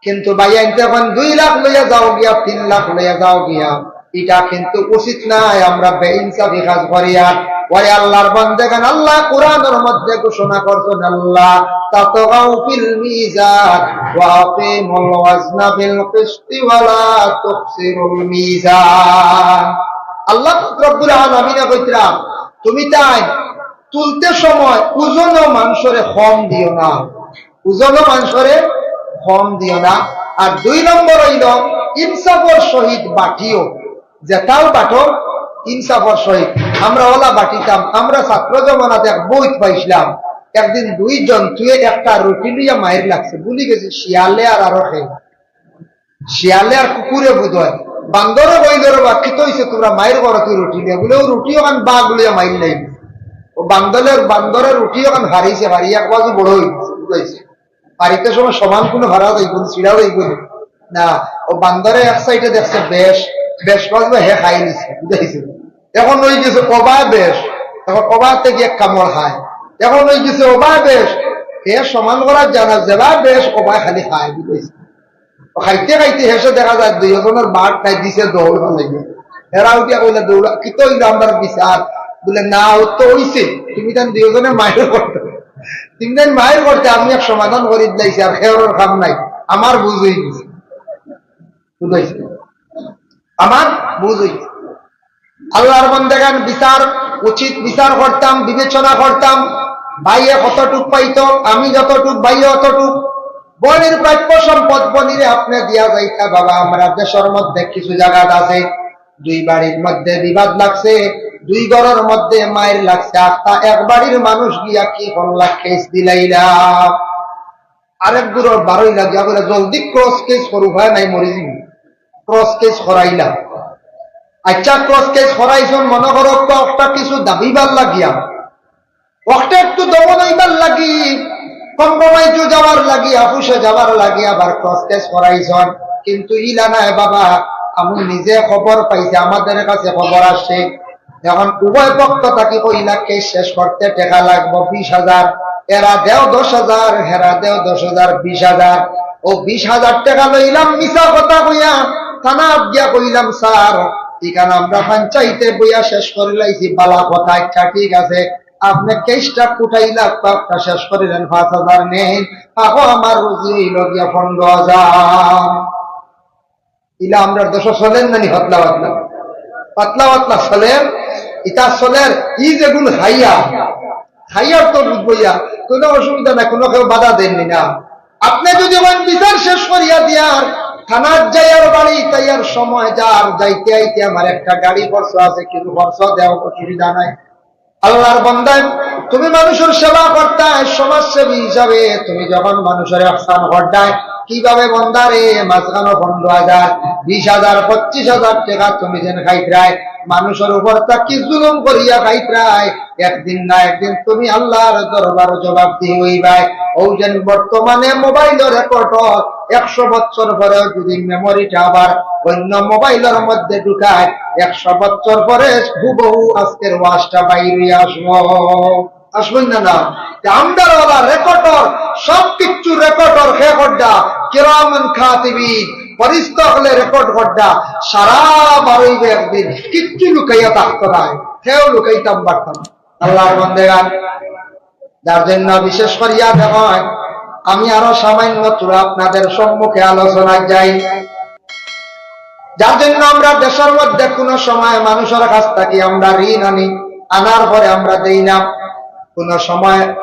কিন্তু ভাইয়াইন্তে কইন দুই লাখ লইয়া যাও গিয়া, তিন লাখ লইয়া যাও গিয়া, ইটা কিন্তু উচিত নায়। আমরা বেইনসাফি কাজ করিয়ার। ওরে আল্লাহর বন্দেগান, আল্লায় কোরআনর মধ্যে ঘোষণা করছইন, আল্লাহ তাতগাউ ফিল মিজান ওয়া আকিমুল ওয়াজনা বিল কিসতি ওয়া লা তুখসিরুল মিজান। আল্লাহ রব্বুল আলামিনে কইতরা, তুমি তাই তুলতে সময় ওজনও মানষরে কম দিও না, ওজনও মানষরে কম দিও না। আর দুই নম্বর অইল, ইনসাফর সহিত বাটিও, যেটাও বাটো ইনসাফর সহিত। আমরা ওলা বাটিতাম, আমরা ছাত্র জমানাত এক বইত পাইছলাম, একদিন দুই জন্তুয়ে একটা রুটি লইয়া মাইর লাগছে, ভুলি গেছি, শিয়ালে আর আরো কে। শিয়ালে আর কুকুরে বুঝায়। বান্দরে কইল, "রে বা, কিতা অইছে, তুমরা মাইর করো কি রুটি লইয়া?" বুলে, "অউ রুটি অখান বাঘ লইয়া মাইর লাইল।" অউ বান্দরের, বান্দরের রুটি অখান হারাইছে, হারিয়া এক বাজু বড় অইগেছে, বুঝাইছে। বাড়িতে সময় সমান কুনু হারা যাইবো নি, ছিড়া যাইবো নি? না, অউ বান্দরে এক সাইডে দেখছে বেশ, বেশ বাজু হে খাই নিছে, বুঝাইছে। এখন অইগেছে অবায় বেশ, এখন অবায়তে গিয়া কামড় খায়। এখন অইগেছে অবায় বেশ, হে সমান করার জানা, যেবায় বেশ অবায় খালি খায়, বুঝাইছে। অউ খাইতে খাইতে শেষে দেখা যায় দুইওজনর বাট নাই, দিছে দৌড় অইগেছে। হেরা উঠিয়া কইলা, "দৌড়া, কিতা অইল আমরার বিচার?" বুলে, "না, অউ তো অইছে, তুমি তান দুইওজনে মাইর করতে, তুমি তান মাইর করতে, আমি এক সমাধান করি দিলাইছি, আর খেয়ালর কাম নাই, আমার বুঝ অইগেছে।" বুঝাইছে? আমার বুঝ অইগেছে। আল্লাহর বন্দেগান, বিচার, উচিত বিচার করতাম, বিবেচনা করতাম। ভাইয়ে কতটুক পাইতো, আমি যতটুক, ভাইয়ে অতটুক। বইনর প্রাপ্য সম্পদ বইনরে আপনে দিয়া যাইতা, বাবা, আমরা দেশর মধ্যে কিছু জাগাত আছে, দুই বাড়ির মধ্যে বিবাদ লাগছে, দুই ঘরর মধ্যে মাইর লাগছে, আখতা এক বাড়ির মানুষ গিয়া কি করলা, কেস দিলাইলা। আরেক গুরুর বারইলা গিয়া কইলা, "জলদি ক্রস কেস করো, উপায় নাই, মরি যিমু।" ক্রস কেস করাইলা। আচ্ছা, ক্রস কেস করাইছন, মনো করো, একটা কিছু দাবিবার লাগিয়া, একটা একটু দমন অইবার লাগি, কম্প্রোমাইজও যাওয়ার লাগি, অফিসে যাওয়ার লাগি আবার ক্রস কেস করাইছন। কিন্তু ইলা নায় বাবা, আমি নিজে খবর পাইছি, আমাদের কাছে খবর আসছে, এখন উভয় পক্ষ থাকি কইলা কেস শেষ করতে টেকা লাগবো বিশ হাজার, এরা দেও দশ হাজার, হেরা দেও দশ হাজার, বিশ হাজার। অউ বিশ হাজার টেকা লইলাম মিছা কথা কইয়া, থানাত গিয়া কইলাম, "স্যার, ইখান আমরা পঞ্চায়েতে বইয়া শেষ করিলাইছি, বালা কথা, আচ্ছা ঠিক আছে, আপনে কেসটা কুটাইলা, আপনারটা শেষ করিলেন, পাঁচ হাজার নেইন, আহো আমার রুজি অইল গিয়া পনেরো হাজার।" ইলা আমরার দেশো চলের না নি? পাতলা পাতলা, পাতলা পাতলা চলের। ইতা চলের, ই যেগুন খাইয়া, খাইয়ার তো বুঝবো ইয়া, কোনো অসুবিধা নাই, কোনো কেউ বাধা দেননি না। আপনে যদি কইন বিচার শেষ করিয়া দিয়ার, থানাত যাইয়ার বাড়ি, তাই সময় যার, যাইতে আইতে আমার একটা গাড়ি খরচ আছে, কিছু খরচ দেও, অসুবিধা নাই। আল্লাহর বান্দায়, তুমি মানুষের সেবা করতায়, সমাজসেবী হিসাবে তুমি যখন মানুষের ইহসান করতায়, কিভাবে বান্দারে মাঝখানো পনেরো হাজার, বিশ হাজার, পঁচিশ হাজার টেকা তুমি যেন খাইতরায়, মানুষের উপর থাকি জুলুম করিয়া খাইতরায়, একদিন না একদিন তুমি আল্লাহর দরবারো জবাবদিহি অইবায়। অউ যেন বর্তমানে মোবাইলো রেকর্ড অর, একশো বছর পরেও যদি মেমোরিটা আবার অন্য মোবাইলর মধ্যে ঢুকায়, একশো বছর পরে হুবহু আজকের ওয়াজটা বাইর অইয়া আসবো। আসবো না, না? তে আমরার ওলা রেকর্ড অর, সব কিচ্ছু রেকর্ড অর, কে কররা? কিরামান কাতিবিন, ফিরিস্তা অকলে রেকর্ড কররা। সারা বার অইবো একদিন, কিচ্ছু লুকাইয়া থাকতো নায়, কেউ লুকাইতাম পারতাম না। আল্লাহর বান্দেগান, যার জন্য বিশেষ করিয়া দেখইন, আমি আরো সামান্য থুড়া আপনাদের সম্মুখে আলোচনা যাই। যার জন্য আমরা দেশের মধ্যে কোনো সময় মানুষের কাছ থাকি আমরা ঋণ আনি, আনার পরে আমরা দেই না, কোনো সময়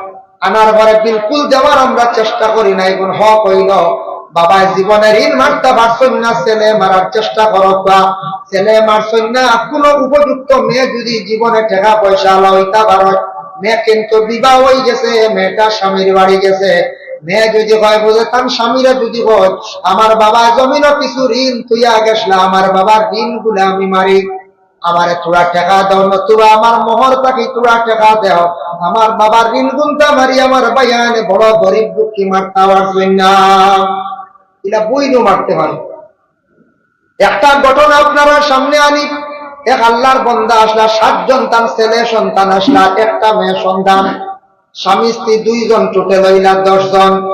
আনার পরে বিলকুল দেওয়ার আমরা চেষ্টা করি না। এখন হক অইলো, বাবায় জীবনে ঋণ মারতা পারছইন না, ছেলে মারার চেষ্টা করউক্কা, ছেলে মারছইন না। কোনো উপযুক্ত মেয়ে যদি জীবনে টেকা পয়সা আলা অইতা পারইন, মেয়ে কিন্তু বিবাহ অইগেছে, মেয়েটা স্বামীর বাড়ি গেছে, মেয়ে যদি কয় বুলে তান স্বামীরে যদি কয়, "আমার বাবায় জমিনো কিছু ঋণ থইয়া গেছলা, আমার বাবার ঋণগুলা আমি মারি, আমারে থুড়া টেকা দেও, নতুবা আমার মোহর থাকি থুড়া টেকা দেও, আমার বাবার ঋণগুন্তা মারি, আমার ভাইয়াইন বড় গরিব দুঃখী, মারতা পারছইন না।" ইলা বইনও মারতে পারে। একটা ঘটনা আপনারার সামনে আনি, এক আল্লাহর বান্দা আছলা, সাতজন তান ছেলে সন্তান আছলা, একটা মেয়ে সন্তান, স্বামী স্ত্রী দুইজন, টোটাল অইলা দশ জন।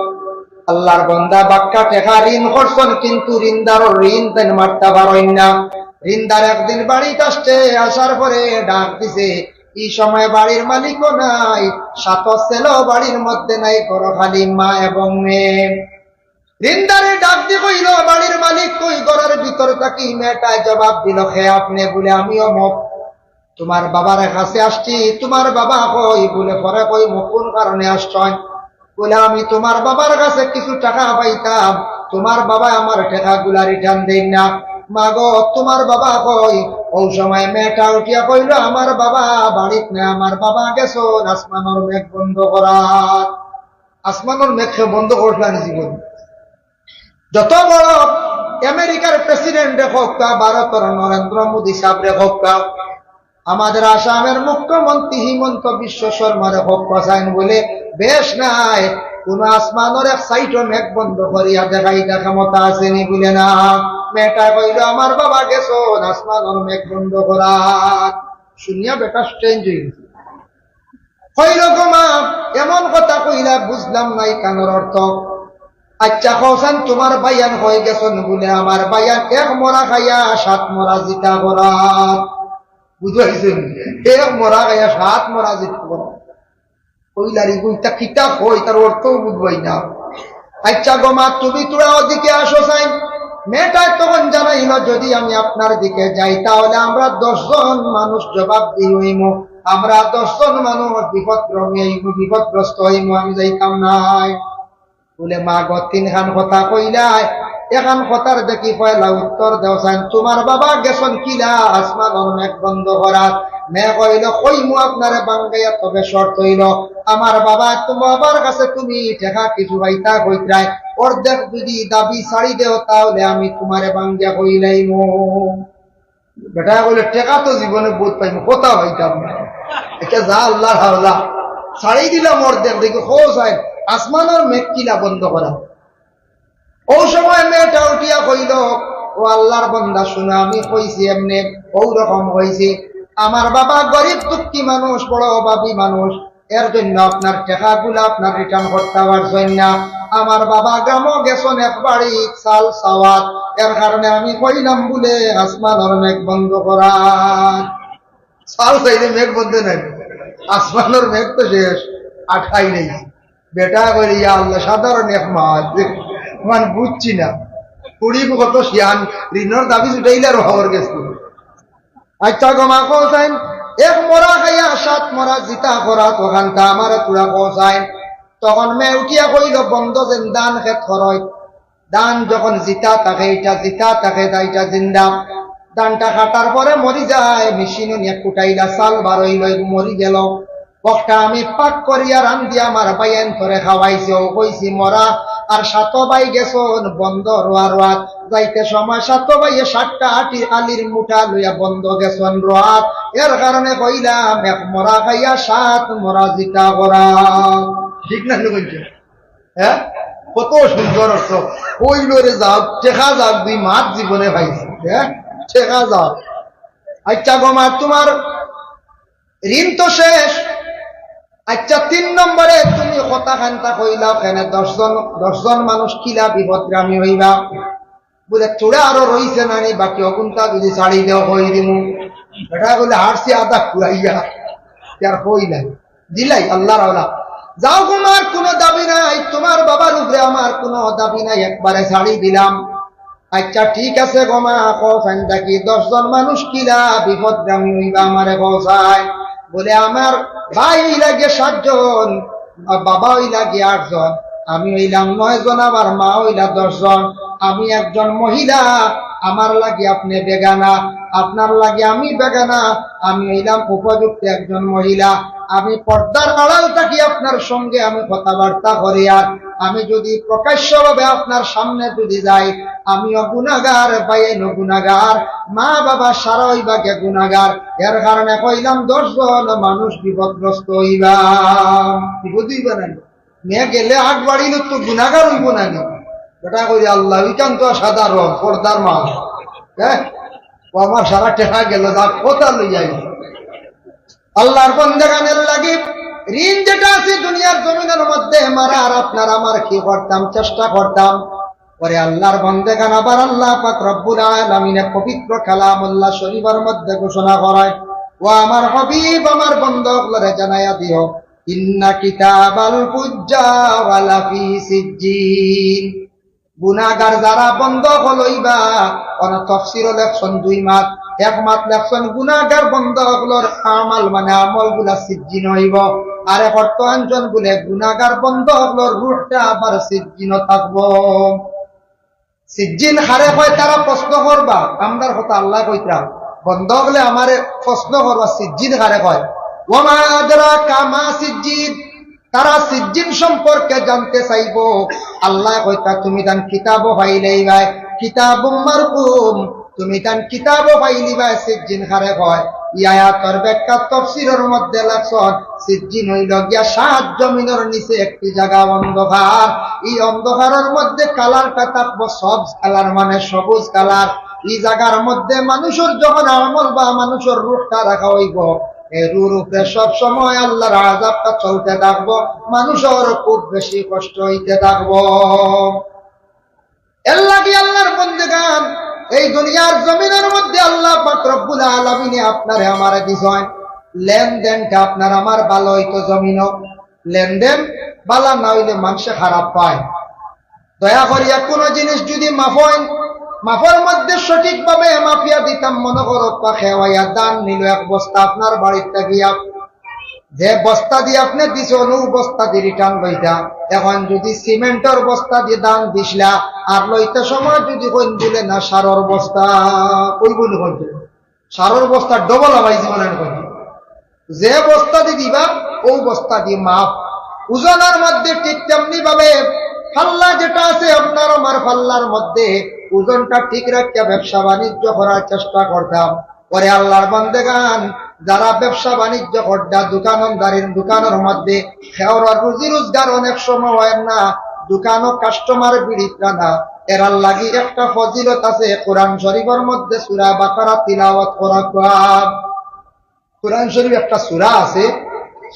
আল্লাহর বান্দা বাক্কা টেকা ঋণ করছইন, কিন্তু ঋণদারর ঋণ তাইন মারতা পারইন না। ঋণদার একদিন বাড়িত আসছে, আসার পরে ডাক দিছে, ই সময় বাড়ির মালিকও নাই, সাত ছেলেও বাড়ির মধ্যে নাই, ঘরো খালি মা এবং মেয়ে। ঋণদারে ডাক দি কইলো, "বাড়ির মালিক কই?" ঘরর ভিতর থাকি মেয়েটায় জবাব দিলো, "কে আপনে?" বুলে, "আমি অমুক।" "তুমার বাবার কাছে আসছি, তুমার বাবা কই?" বুলে, "পরে কইমু, কুন কারণে আসছইন?" বুলে, "আমি তুমার বাবার কাছে কিছু টেকা পাইতাম, তুমার বাবায় আমার টেকাগুলা return দেইন না।" "মা গো, তুমার বাবা কই?" অউ সময় মেয়েটা উঠিয়া কইলো, "আমার বাবা বাড়িত নাই, আমার বাবা গেছইন আসমানর মেঘ বন্ধ করাত।" আসমানর মেঘ কে বন্ধ করছলা নি জীবন? যত বড় আমেরিকার প্রেসিডেন্টরে কউক্কা, ভারতর নরেন্দ্র মোদি সাবরে কউক্কা, আমাদের আসামের মুখ্যমন্ত্রী হিমন্ত বিশ্ব শর্মারে কউক্কা, চাইন বুলে, বেশ নাই, কুনু আসমানর এক সাইডও মেঘ বন্ধ করিয়া দেখাইতা ক্ষমতা আছে নি? বুলে, না। মেয়েটায় কইলো, আমার বাবা গেছইন আসমানর মেঘ বন্ধ করাত। শুনিয়া বেটা strange অইগেছে। কইলো, গো মা, এমন কথা কইলা, বুঝলাম না ইখানর অর্থ। আইচ্ছা, কও চাইন, তুমার ভাইয়াইন কই গেছইন? বুলে, আমার ভাইয়াইন এক মরা খাইয়া সাত মরা জিতা করাত। বুঝাইছইন? এক মরা খাইয়া সাত মরা জিতা করাত। কইলা রে, ইতা কিতা কয়, ইতার অর্থও বুঝবায় না। আইচ্ছা গো মা, তুমি থুড়া ওদিকে আসো চাইন। মেয়েটায় তখন জানাইলো, যদি আমি আপনার দিকে যাই, তাহলে আমরা দশ জন মানুষ জবাবদিহি অইমু, আমরা দশ জন মানুষ বিপদগ্রস্ত অইমু, বিপদগ্রস্ত অইমু, আমি যাইতাম নায়। বুলে, মা গো, তিনখান কথা কইলায়, এখান কথার দেখি পয়লা উত্তর দেও চাইন, তুমার বাবা গেছইন কিলা আসমানর মেঘ বন্ধ করাত? মেয়ে কইলো, কইমু আপনারে বাঙ্গাইয়া, তবে শর্ত অইলো, আমার বাবা, তুমার বাবার কাছে তুমি টেকা কিছু পাইতা কইতরায়, অর্ধেক যদি দাবি ছাড়ি দেও, তাহলে আমি তুমারে বাঙ্গাইয়া কইলাইমু। বেটায় কইলো, টেকা তো জীবনে বউত পাইমু, কথা পাইতাম না। ইটা যা আল্লাহর হাওলা, ছাড়ি দিলাম অর্ধেক, দেখি কও চাইন, আসমানর মেঘ কিলা বন্ধ করা। অউ সময় মেয়েটা উঠিয়া কইলো, ও আল্লাহর বান্দা, শুনো, আমি কইছি এমনে, অউ রকম কইছি। আমার বাবা গরিব দুঃখী মানুষ, বড় অভাবী মানুষ, এর জন্য আপনার টেকাগুলা আপনার return করতা পারছইন না। আমার বাবা গ্রামো গেছইন এক বাড়ি চাল চাওয়াত, এর কারণে আমি কইলাম বুলে আসমানর মেঘ বন্ধ করাত। চাল চাইলে মেঘ বন্ধ নায়, আসমানর মেঘ তো শেষ, আঠাই নাই। বেটায় কইলো, ইয়া আল্লাহ, সাধারণ এক মাত, মানে বুঝছি না। কুড়ি কত শিয়ান, ঋণর দাবি ছুটাইলে আর খবর গেছে। আইচ্ছা গো মা, কও চাইন, এক মরা খাইয়া সাত মরা জিতা করাত, অখানতা আমারে থুড়া কও চাইন। তখন মেয়ে উঠিয়া কইলো, বন্দো যেন ধান খেত করইন, ধান যখন জিতা থাকে, ইটা জিতা থাকে, তা ইটা জিন্দা। ধানটা কাটার পরে মরি যায়, মেশিনো নিয়া কুটাইলা, চাল বার অইল, মরি গেল। অখটা আমি পাক করিয়া রান্দিয়া আমার ভাইয়াইন্তরে খাওয়াইছি, অউ কইছি মরা। আর সাত ভাই গেছইন বন্দো রোয়া রোয়াত। যাইতে সময় সাত ভাইয়ে সাতটা আটি আলির মুঠা লইয়া বন্দো গেছইন রোয়াত। এর কারণে কইলাম, এক মরা খাইয়া সাত মরা জিতা করা। ঠিক না নি কইছি? হ্যাঁ, কত সুন্দর অর্থ। কইল রে যাও, টেকা যাও, দুই মাত জীবনে পাইছি। হ্যাঁ, টেকা যাও। আচ্ছা গো মা, তুমার ঋণ তো শেষ। আচ্ছা, তিন নম্বরে তুমি কথা খান্তা কইলাও কেনে, দশ জন, দশ জন মানুষ কিলা বিপদগামী অইবা? বুলে, থুড়া আরো রইছে না নি, বাকি অগুনতা যদি ছাড়ি দেও, কই দিমু। বেটা বুলে, হারছি আধা খুয়াইয়া, আর কই নাই, দিলাই আল্লাহর আওলা। যাও, তুমার কুনু দাবি নাই, তুমার বাবার উপরে আমার কুনু দাবি নাই, একবারে ছাড়ি দিলাম। আচ্ছা, ঠিক আছে গো মা, কও চাইন দেখি, দশ জন মানুষ কিলা বিপদগামী অইবা, আমারে কও চাইন। বুলে, আমার ভাই অইলা গিয়া সাতজন, বাবা অইলা গিয়া আটজন, আমি অইলাম নয়জন, আমার মা অইলা দশজন। আমি একজন মহিলা, আমার লাগি আপনে বেগানা, আপনার লাগি আমি বেগানা। আমি অইলাম উপযুক্ত একজন মহিলা। আমি পর্দার আড়াল থাকি আপনার সঙ্গে আমি কথাবার্তা করি, আর আমি যদি প্রকাশ্যভাবে আপনার সামনে যদি যাই, আমিও গুনাগার, ভাইয়াইনও গুনাগার, মা বাবা সারা অইবা গিয়া গুনাগার। এর কারণে কইলাম দশজন মানুষ বিপদগ্রস্ত অইবা। বিপদ অইবা না নি? মেয়ে গেলে আগ বাড়িলে তো গুনাগার অইবো না নি? বেটা কই, আল্লাহ, ওইখান তো সাদা রং, পর্দার মা। হ্যাঁ, ও আমার সারা টেকা গেল, যা কথা লই যাই। আল্লাহর বন্দেগানের লাগি ঋণ যেটা আছে দুনিয়ার জমিনের মধ্যে, মারা আর আপনার আমার কি করতাম, চেষ্টা করতাম। পরে আল্লাহর বন্দেগান আবার আল্লাহ পাক রব্বুল আলামিনে পবিত্র কালামুল্লাহ শরীফের মধ্যে ঘোষণা করায়, "ও আমার হাবিব, আমার বন্দা অকলরে জানাইয়া দিও, ইন্না কিতাবাল ফুজ্জার লাফি সিজ্জিন।" গুনাগার যারা বন্দা অকল অইবা, অনো তফসিরও লেখছইন দুই মাত, এক মাত লেখছইন গুনাগার বন্দা অকলর আমাল মানে আমলগুলা সিজ্জিন অইবো, আর এক অর্থ আনছইন বুলে গুনাগার বন্দা অকলর রুহটা আবার সিজ্জিনও থাকবো। সিজ্জিন কারে কয় তারা প্রশ্ন করবা, আমরার কথা আল্লায় কইতরা, বন্দা অকলে আমারে প্রশ্ন করবা, সিজ্জিন কারে কয়? ওয়া মা আদরাকা মা সিজ্জিন, তারা সিজ্জিন সম্পর্কে জানতে চাইবো। আল্লায় কইতরা, তুমি তান কিতাবো পাইলাইবায়, কিতাবুম মারকুম, তুমি তান কিতাবো পাইলিবায় সিজ্জিন কারে কয়। ই আয়াতর ব্যাখ্যা তফসিরর মধ্যে লেখছইন, সিজ্জিন অইলো গিয়া সাত জমিনর নিচে একটি জাগা অন্ধকার। ই অন্ধকারর মধ্যে কালারটা থাকবো সবুজ কালার, মানে সবুজ কালার। ই জাগার মধ্যে মানুষর যখন আমল বা মানুষর রুহটা রাখা অইবো, এই রুহর উপরে সব সময় আল্লাহর আযাবটা চলতে থাকবো, মানুষর খুব বেশি কষ্ট অইতে থাকবো। এর লাগি আল্লাহর বন্দেগান, এই দুনিয়ার জমিনর মধ্যে আল্লাহ পাক রব্বুল আলামিনে আপনারে আমারে দিছইন, লেনদেনটা আপনার আমার ভালা অইতো জমিনো, লেনদেন ভালা না অইলে মানষে খারাপ পায়। দয়া করিয়া কুনু জিনিস যুদি মাফইন, মাফর মধ্যে সঠিকভাবে মাফিয়া দিতাম, মনো করো, পা খেওয়াইয়া ধান নিলো এক বস্তা আপনার বাড়িত গিয়া, যে বস্তা দি আপনে দিছইন, অউ বস্তা দি return লইতা। এখন যুদি সিমেন্টর বস্তা দি ধান দিছলা, আর লইতে সময় যুদি কইন বুলে না সারর বস্তা, কইবো নি কইন? সারর বস্তা double আবাই জীবন আন কইন। যে বস্তা দি দিবা, অউ বস্তা দি মাফ। ওজনর মধ্যে ঠিক তেমনি ভাবে পাল্লা যেটা আছে, আপনার আমার পাল্লার মধ্যে ওজনটা ঠিক রাখিয়া ব্যবসা বাণিজ্য করার চেষ্টা করতাম। পরে আল্লাহর বন্দেগান, যারা ব্যবসা বাণিজ্য করতা, দোকানদারির দোকানর মধ্যে, খেওর রুজি রোজগার অনেক সময় অয় না, দোকানো customer ভিড়িতরা না, এরার লাগি একটা ফজিলত আছে, কোরআন শরীফর মধ্যে সূরা বাকারা তিলাওয়াত করা। কোরআন শরীফ একটা সূরা আছে,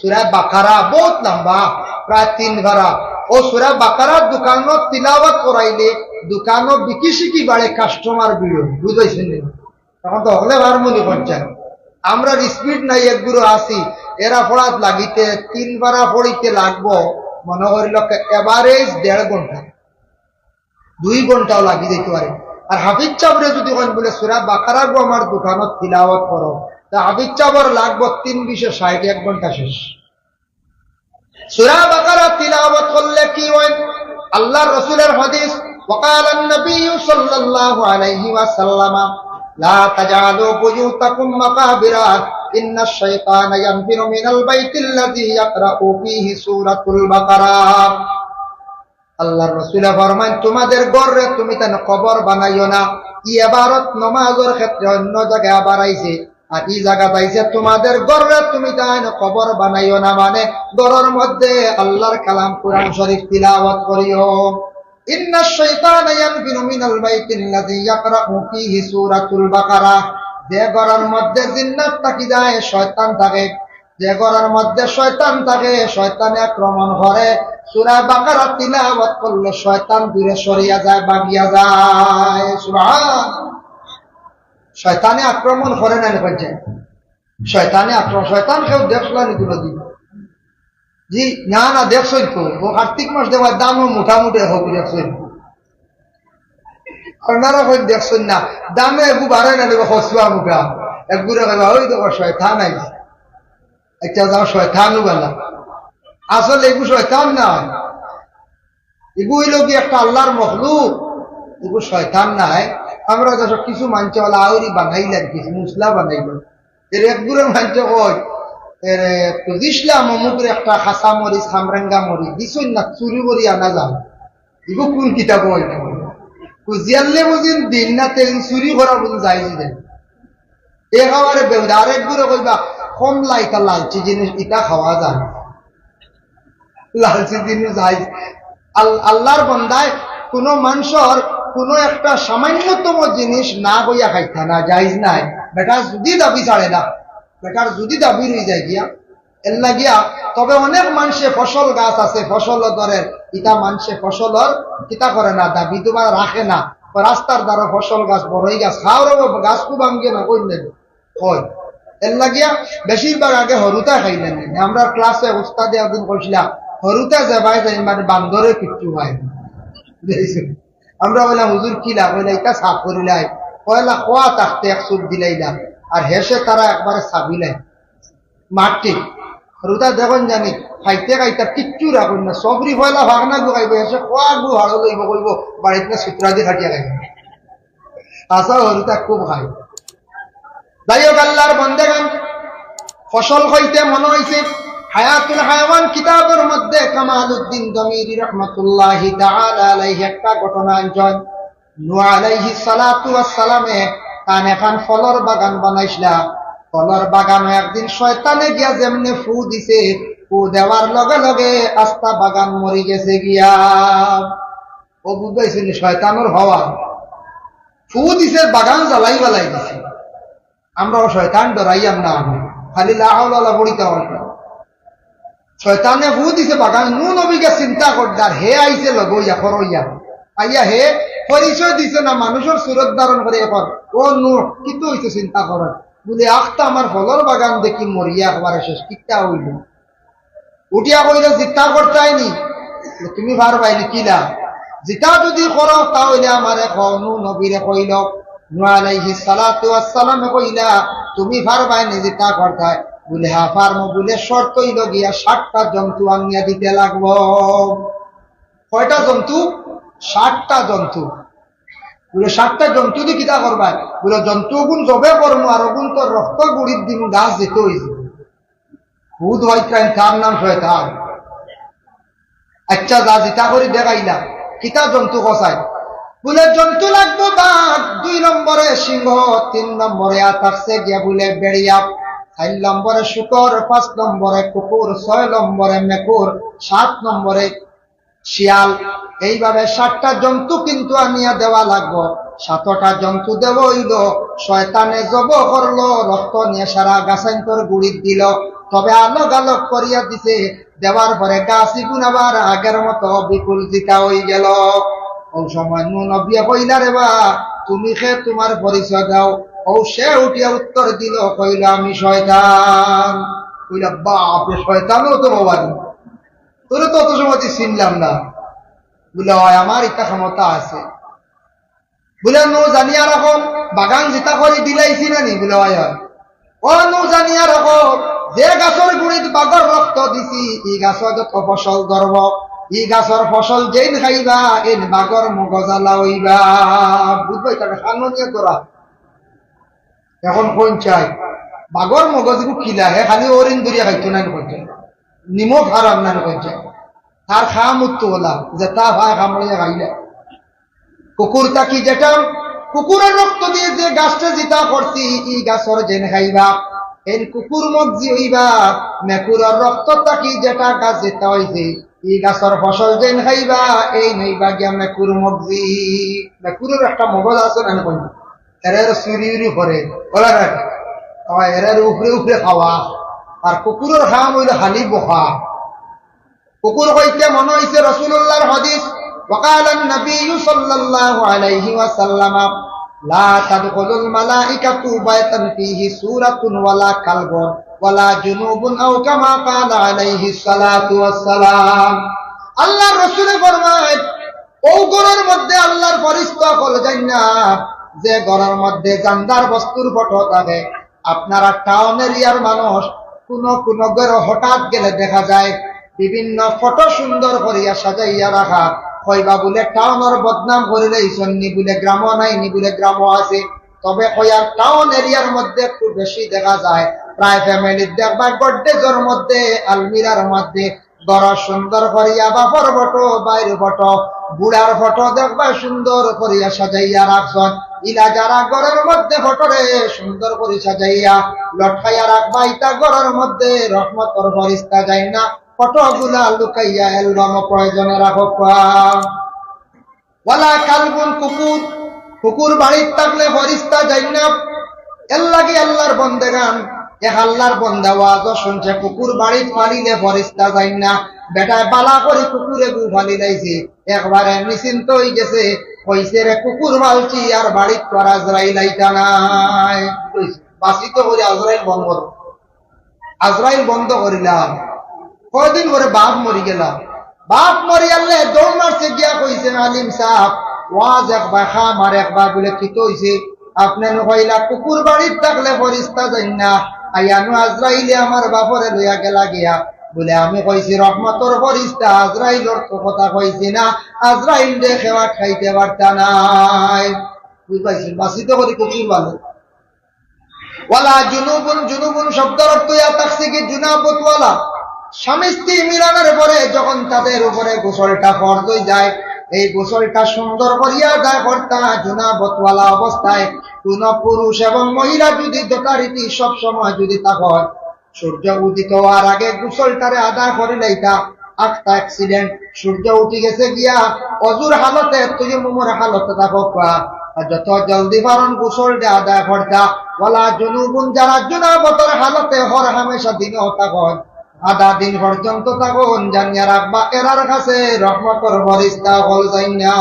সূরা বাকারা, বহুত লম্বা, প্রায় তিন পারা। অউ সূরা বাকারা দোকানো তিলাওয়াত করাইলে দোকানো বিকি শিকি বাড়ে, customer ভিড় অয়, বুঝাইছইন নি? তখন তো হকলে পারমু নি কইন চাইন। আমরার speed নাই, একগুলো আছি, এরা পড়াত লাগিতে তিন পারা পড়িতে লাগবো, মনো করিল average দেড় ঘন্টা, দুই ঘন্টাও লাগি যাইতে পারে। আর হাফিজ সাবরে যুদি কইন বুলে, "সূরা বাকারা গো আমার দোকানো তিলাওয়াত করো", তে হাফিজ সাবর লাগবো তিন বিশে ষাইট, এক ঘন্টা শেষ। সূরা বাকারা তিলাওয়াত করলে কি অয়? আল্লাহর রসুলর হাদিস, وقال النبي صلى الله عليه وسلم: لا تجعلوا بيوتكم مقابر، إن الشيطان ينفر من البيت الذي يقرأ فيه سورة البقرة। আল্লাহর রসুলে ফরমাইন, তোমাদের ঘররে তুমি তাইন কবর বানাইও না। ই এবারত নমাজর ক্ষেত্রে অন্য জাগায় আবার আইছে, আর ই জাগাত আইছে, তোমাদের ঘররে তুমি তাইন কবর বানাইও না, মানে ঘরর মধ্যে আল্লাহর কালাম কোরআন শরীফ তিলাওয়াত করিও। إن الشيطان ينفر من البيت الذي يقرأ فيه سورة البقرة। যে ঘরর মধ্যে জিন্নাত থাকি যায়, শয়তান থাকে, যে ঘরর মধ্যে শয়তান থাকে, শয়তানে আক্রমণ করে, সূরা বাকারা তিলাওয়াত করলে শয়তান দূরে সরিয়া যায়, ভাগিয়া যায়। সুবহান। শয়তানে আক্রমণ করে না, না করছে? শয়তানে আক্রমণ, শয়তান কেউ দেখছইন নি কোনোদিন? জি, না, না, দেখছইন তো। ও কার্তিক মাস দেওয়ার দামও মোটামুটি হবে, দেখছইন। আপনারা কই দেখছইন না, দামে এগু বাড়ে না, নেবে হসুয়া মুখা। এগুরে কইবা, ওই দেখো শয়তান আইছে। আচ্ছা, যাও, শয়তানও বালা। আসলে এগু শয়তান না, এগু অইল কি একটা আল্লাহর মখলুক, এগু শয়তান নায়। আমরা দেশো কিছু মানষে ওলা আউরি বানাইলাম, কিছু মুসলা বানাইলাম। এর এক গুরে মানষে কয়, এর একটু দিছলাম অমুকরে একটা খাসা মরিচ, খামরেঙ্গা মরিচ, দিছইন না, চুরি করি আনা যায়। এগু কোন কিতাবো অইল? কুজিয়ারলে বুঝিন দিন না, তেইন চুরি করা বুঝিন যায় যে। একেবারে বেহুদা। আরেক গুরে কইবা, কমলা ইতা লালচি জিনিস, ইতা খাওয়া যায় না। লালচি জিনিস জায়েজ। আল-, আল্লাহর বান্দায় কোনো মানষর কোনো একটা সামান্যতম জিনিস না কইয়া খাইতা না, জায়েজ নায়। বেটার যদি দাবি ছাড়ে না, বেটার যদি দাবি রই যায় গিয়া, এর লাগিয়া। তবে অনেক মানষে ফসল গাছ আছে, ফসল ধরের, ইতা মানষে ফসলর কিতা করে না, দাবি তোমার রাখে না। রাস্তার ধারো ফসল গাছ, বড়ই গাছ, খাওয়ার গাছ খুব আঙ্গে না, কই নেবে? হয়। এর লাগিয়া বেশিরভাগ আগে হরুতা খাইলেন। আমরা ক্লাসে উস্তাদে একদিন কইছিলা, হরুতা যাবায় যাই মানে বান্দরে কিচ্ছু হয় না। বুঝাইছে? আমরা বললাম, "হুজুর, কিলা?" বলে, "এটা সাফ করিলাই।" পয়লা খোয়া থাকতে এক চুপ দিলাইলা, আর হেসে তারা একবারে সাবিলাই। মাটি। হরুতা দেখুন জানি, খাইতে খাইতে কিচ্ছু রাখুন না। সবরি পয়লা ভাগ না গুয়াইব, হেসে খোয়া গু হাড়ো লইব, কইব, "বাড়িত না সুতরা দি খাটিয়া খাইব।" আশা হরুতা খুব খাই। যাই হোক, আল্লাহর বন্দেগান, ফসল কইতে মনে হইছে, হায়াতুল হায়াওয়ান কিতাবর মধ্যে কামালউদ্দিন দমিরি রহমতুল্লাহি তাআলা আলাইহি একটা ঘটনা আনছইন। নূহ আলাইহিস সালাতু ওয়াস সালামে তান এখান ফলর বাগান বানাইছলা। ফলর বাগানো একদিন শয়তানে গিয়া যেমনে ফু দিছে, ফু দেওয়ার লগে লগে আস্তা বাগান মরি গেছে গিয়া। ও বুঝাইছে নি শয়তানর হওয়া। ফু দিছে, বাগান জ্বালাই বালাই দিছে। আমরাও শয়তান ডরাইয়াম না, আমি খালি লা হাওলা ওয়ালা পড়িতে হয় না। শয়তানে ফু দিছে বাগান, নূহ নবীকে চিন্তা করদার, হে আইছে লগে ইয়া, করো ইয়া। আইয়া হে পরিচয় দিছে না, মানুষর সুরত ধারণ করে এখন, "ও নূহ, কিতা হইছে চিন্তা করার?" বলে, "আখতা আমার ফলর বাগান দেখি মরিয়া একবারে শেষ, কিতা হইল?" উঠিয়া কইল, "জিতা করতাই নি, তুমি পারবাই নি কিলা? জিতা যদি করো, তা হইলে আমারে কও।" নূহ নবীরে কইল, নূহ আলাইহিস সালাতু ওয়াস সালামে কইলা, "তুমি পারবাই নি জিতা করতাই?" বলে, "হ্যাঁ, পারমু।" বলে, "শর্ত হইল গিয়া সাতটা জন্তু আনিয়া দিতে লাগবো।" কয়টা জন্তু? সাতটা জন্তু। বলে, "সাতটা জন্তু দি কিতা করবায়?" বলে, "জন্তু ওগুন জবে করমু, আর ওগুন তো রক্ত গুড়িত দিমু, গাছ যেতে হইছে।" ভূত হয় কেন? তার নাম শয়তান। আচ্ছা, যা জিতা করি দেখাইলাম, কিতা জন্তু কসাই? বলে, "জন্তু লাগবো বাঘ, দুই নম্বরে সিংহ, তিন নম্বরে আতাকছে গিয়া বলে বেড়িয়া, চার নম্বরে শুকর, পাঁচ নম্বরে কুকুর, ছয় নম্বরে মেকুর, সাত নম্বরে শিয়াল।" এইভাবে সাতটা জন্তু কিন্তু আনিয়া দেওয়া লাগবো। সাতটা জন্তু দেওয়া হইল, শয়তানে জব করলো, রক্ত নিয়ে সারা গাছাইন্তর গুড়িত দিল, তবে আলোক আলোক করিয়া দিছে। দেওয়ার পরে গাছ ইগুন আবার আগের মতো বিপুল জিতা হয়ে গেল। ওই সময় নূহ নবিয়ে কইলা, "রে বা, তুমি কে, তোমার পরিচয় দাও।" ও সে উঠিয়া উত্তর দিল, কইল, "আমি শয়তান।" কইলা, "বাপ রে, শয়তানও তো বাবা রে।" তোরে তো অত সময় চিনলাম না। বলে, "হয়, আমার ইতা ক্ষমতা আছে।" বলে, "নূহ জানিয়া রাখো, বাগান জিতা করি দিলাইছি না নি?" বলে, "হয়, হয়।" "ও নূহ জানিয়া রাখো, যে গাছর গুড়িত বাঘর রক্ত দিছি, ই গাছ যত ফসল ধরব, ই গাছর ফসল যেইন খাইবা, এইন বাঘর মগজ আলা অইবা। বুঝবায়, তারে খানো নিয়া ধরা। এখন কইন চাই, বাঘর মগজ কিলা, হে খালি অরিন ধরিয়া খাইতো না, কইন চাই। নিমক হারাম না, কইন চাই। তার খাম উত্তু অলা, যেতা পায় কামড়াইয়া খাইলা। কুকুর থাকি যেটা, কুকুরর রক্ত দিয়া যে গাছটা জিতা করছি, ই গাছর যেইন খাইবা, এইন কুকুর মগজি অইবা। মেকুরর রক্ত থাকি যেটা গাছ জিতা অইছে, ই গাছর ফসল যেইন খাইবা, এইন অইবা গিয়া মেকুর মগজি। মেকুরর একটা মগজ আছে না, কইন? এরা এরা চুরি উরি করে, ওরা না? আবার এরা এরা উপরে উপরে খাওয়া। আর কুকুরর খাম অইলো খালি বকা। কুকুর কইতে মনো অইছে রাসূলুল্লাহর হাদিস, وقال النبي صلى الله عليه وسلم: لا تدخل الملائكة بيتا فيه سورة ولا كلب ولا جنوب، أو كما قال عليه الصلاة والسلام। আল্লাহর রাসূলে ফরমায়, অউ ঘরর মধ্যে আল্লাহর ফিরিস্তা অকল যাইন না, যে ঘরর মধ্যে জানদার বস্তুর ফটো থাকে। আপনারা টাউন এরিয়ার মানুষ, কুনু কুনু ঘরো হঠাৎ গেলে দেখা যায় বিভিন্ন ফটো সুন্দর করিয়া সাজাইয়া রাখা। কইবা বুলে টাউনর বদনাম করিলাইছইন নি বুলে, গ্রামো নাই নি বুলে, গ্রামো আছে। তবে কইয়ার টাউন এরিয়ার মধ্যে খুব বেশি দেখা যায়, প্রায় ফ্যামিলির দেখবা গডরেজর মধ্যে, আলমিরার মধ্যে ঘর সুন্দর করিয়া বাপর ফটো, ভাইর ফটো, বুড়ার ফটো দেখবা সুন্দর করিয়া সাজাইয়া রাখছইন। ইলা যারা ঘরর মধ্যে ফটোরে সুন্দর করি সাজাইয়া লটকাইয়া রাখবা, ইতা ঘরর মধ্যে রহমতর ফিরিস্তা যাইন না, ফটোগুলা লুকাইয়া অ্যালবামো প্রয়োজনে রাখউক্কা। ওয়ালা কালবুন, কুকুর, কুকুর বাড়িত থাকলে ফিরিস্তা যাইন না। এরলাগি আল্লাহর বন্দেগান, এক আল্লাহর বন্দা ওয়াজও শুনছে, কুকুর বাড়িত পালিলে ফিরিস্তা যাইন না। বেটায় বালা করি কুকুর এগু পালিলাইছে, একবারে নিশ্চিন্ত অইগেছে। কইছে, "রে কুকুর পালছি, আর বাড়িত তো আর আজরাইল আইতা নায়।" বাঁচিত করি আজরাইল বন্দর। আজরাইল বন্ধ করিলাম। কয়দিন পরে বাপ মরিগেলা। বাপ মরিয়ালে দৌড় মারছে গিয়া কইছে, "আলিম সাব, ওয়াজ একবার, খাম আরেকবার।" বুলে, "কিতা অইছে?" "আপনে নু কইলা কুকুর বাড়িত থাকলে ফিরিস্তা যাইন না, আইয়া নু আজরাইলে আমার বাপরে লইয়া গেলা গিয়া।" বুলে, "আমি কইছি রহমতর ফিরিস্তা, আজরাইলর তো কথা কইছি না, আজরাইলরে কেউ আটকাইতে পারতা নায়।" বুঝ পাইছইন? বাঁচিত করি কুকুর পালে। ওয়ালা জুনুবুন, জুনুবুন শব্দর অর্থ ইয়া থাকছে কি জুনাবতওয়ালা। স্বামী স্ত্রী মিলনের পরে যখন তাদের উপরে গোসলটা ফরজ অই যায়, এই গোসলটা সুন্দর করিয়া আদায় করতা জুনাবতওয়ালা অবস্থায়। কোন পুরুষ এবং মহিলা যদি যথারীতি সব সময় যদি তা হয়, সূর্য উদিত হওয়ার আগে গোসলটারে আদায় করিলাইতা, আখতা accident, সূর্য উঠি গেছে গিয়া, অজুর হালতে, তায়াম্মুমর হালতে থাকউক্কা, আর যত জলদি পারইন গোসলটা আদায় করতা। ওয়ালা জুনুবুন, যারা জুনাবতর হালতে হর হামেশা দিনো থাকইন, আধা দিন পর্যন্ত থাকইন, জানিয়া রাখবা, এরার কাছে রহমতর ফিরিস্তা অকল যাইন না।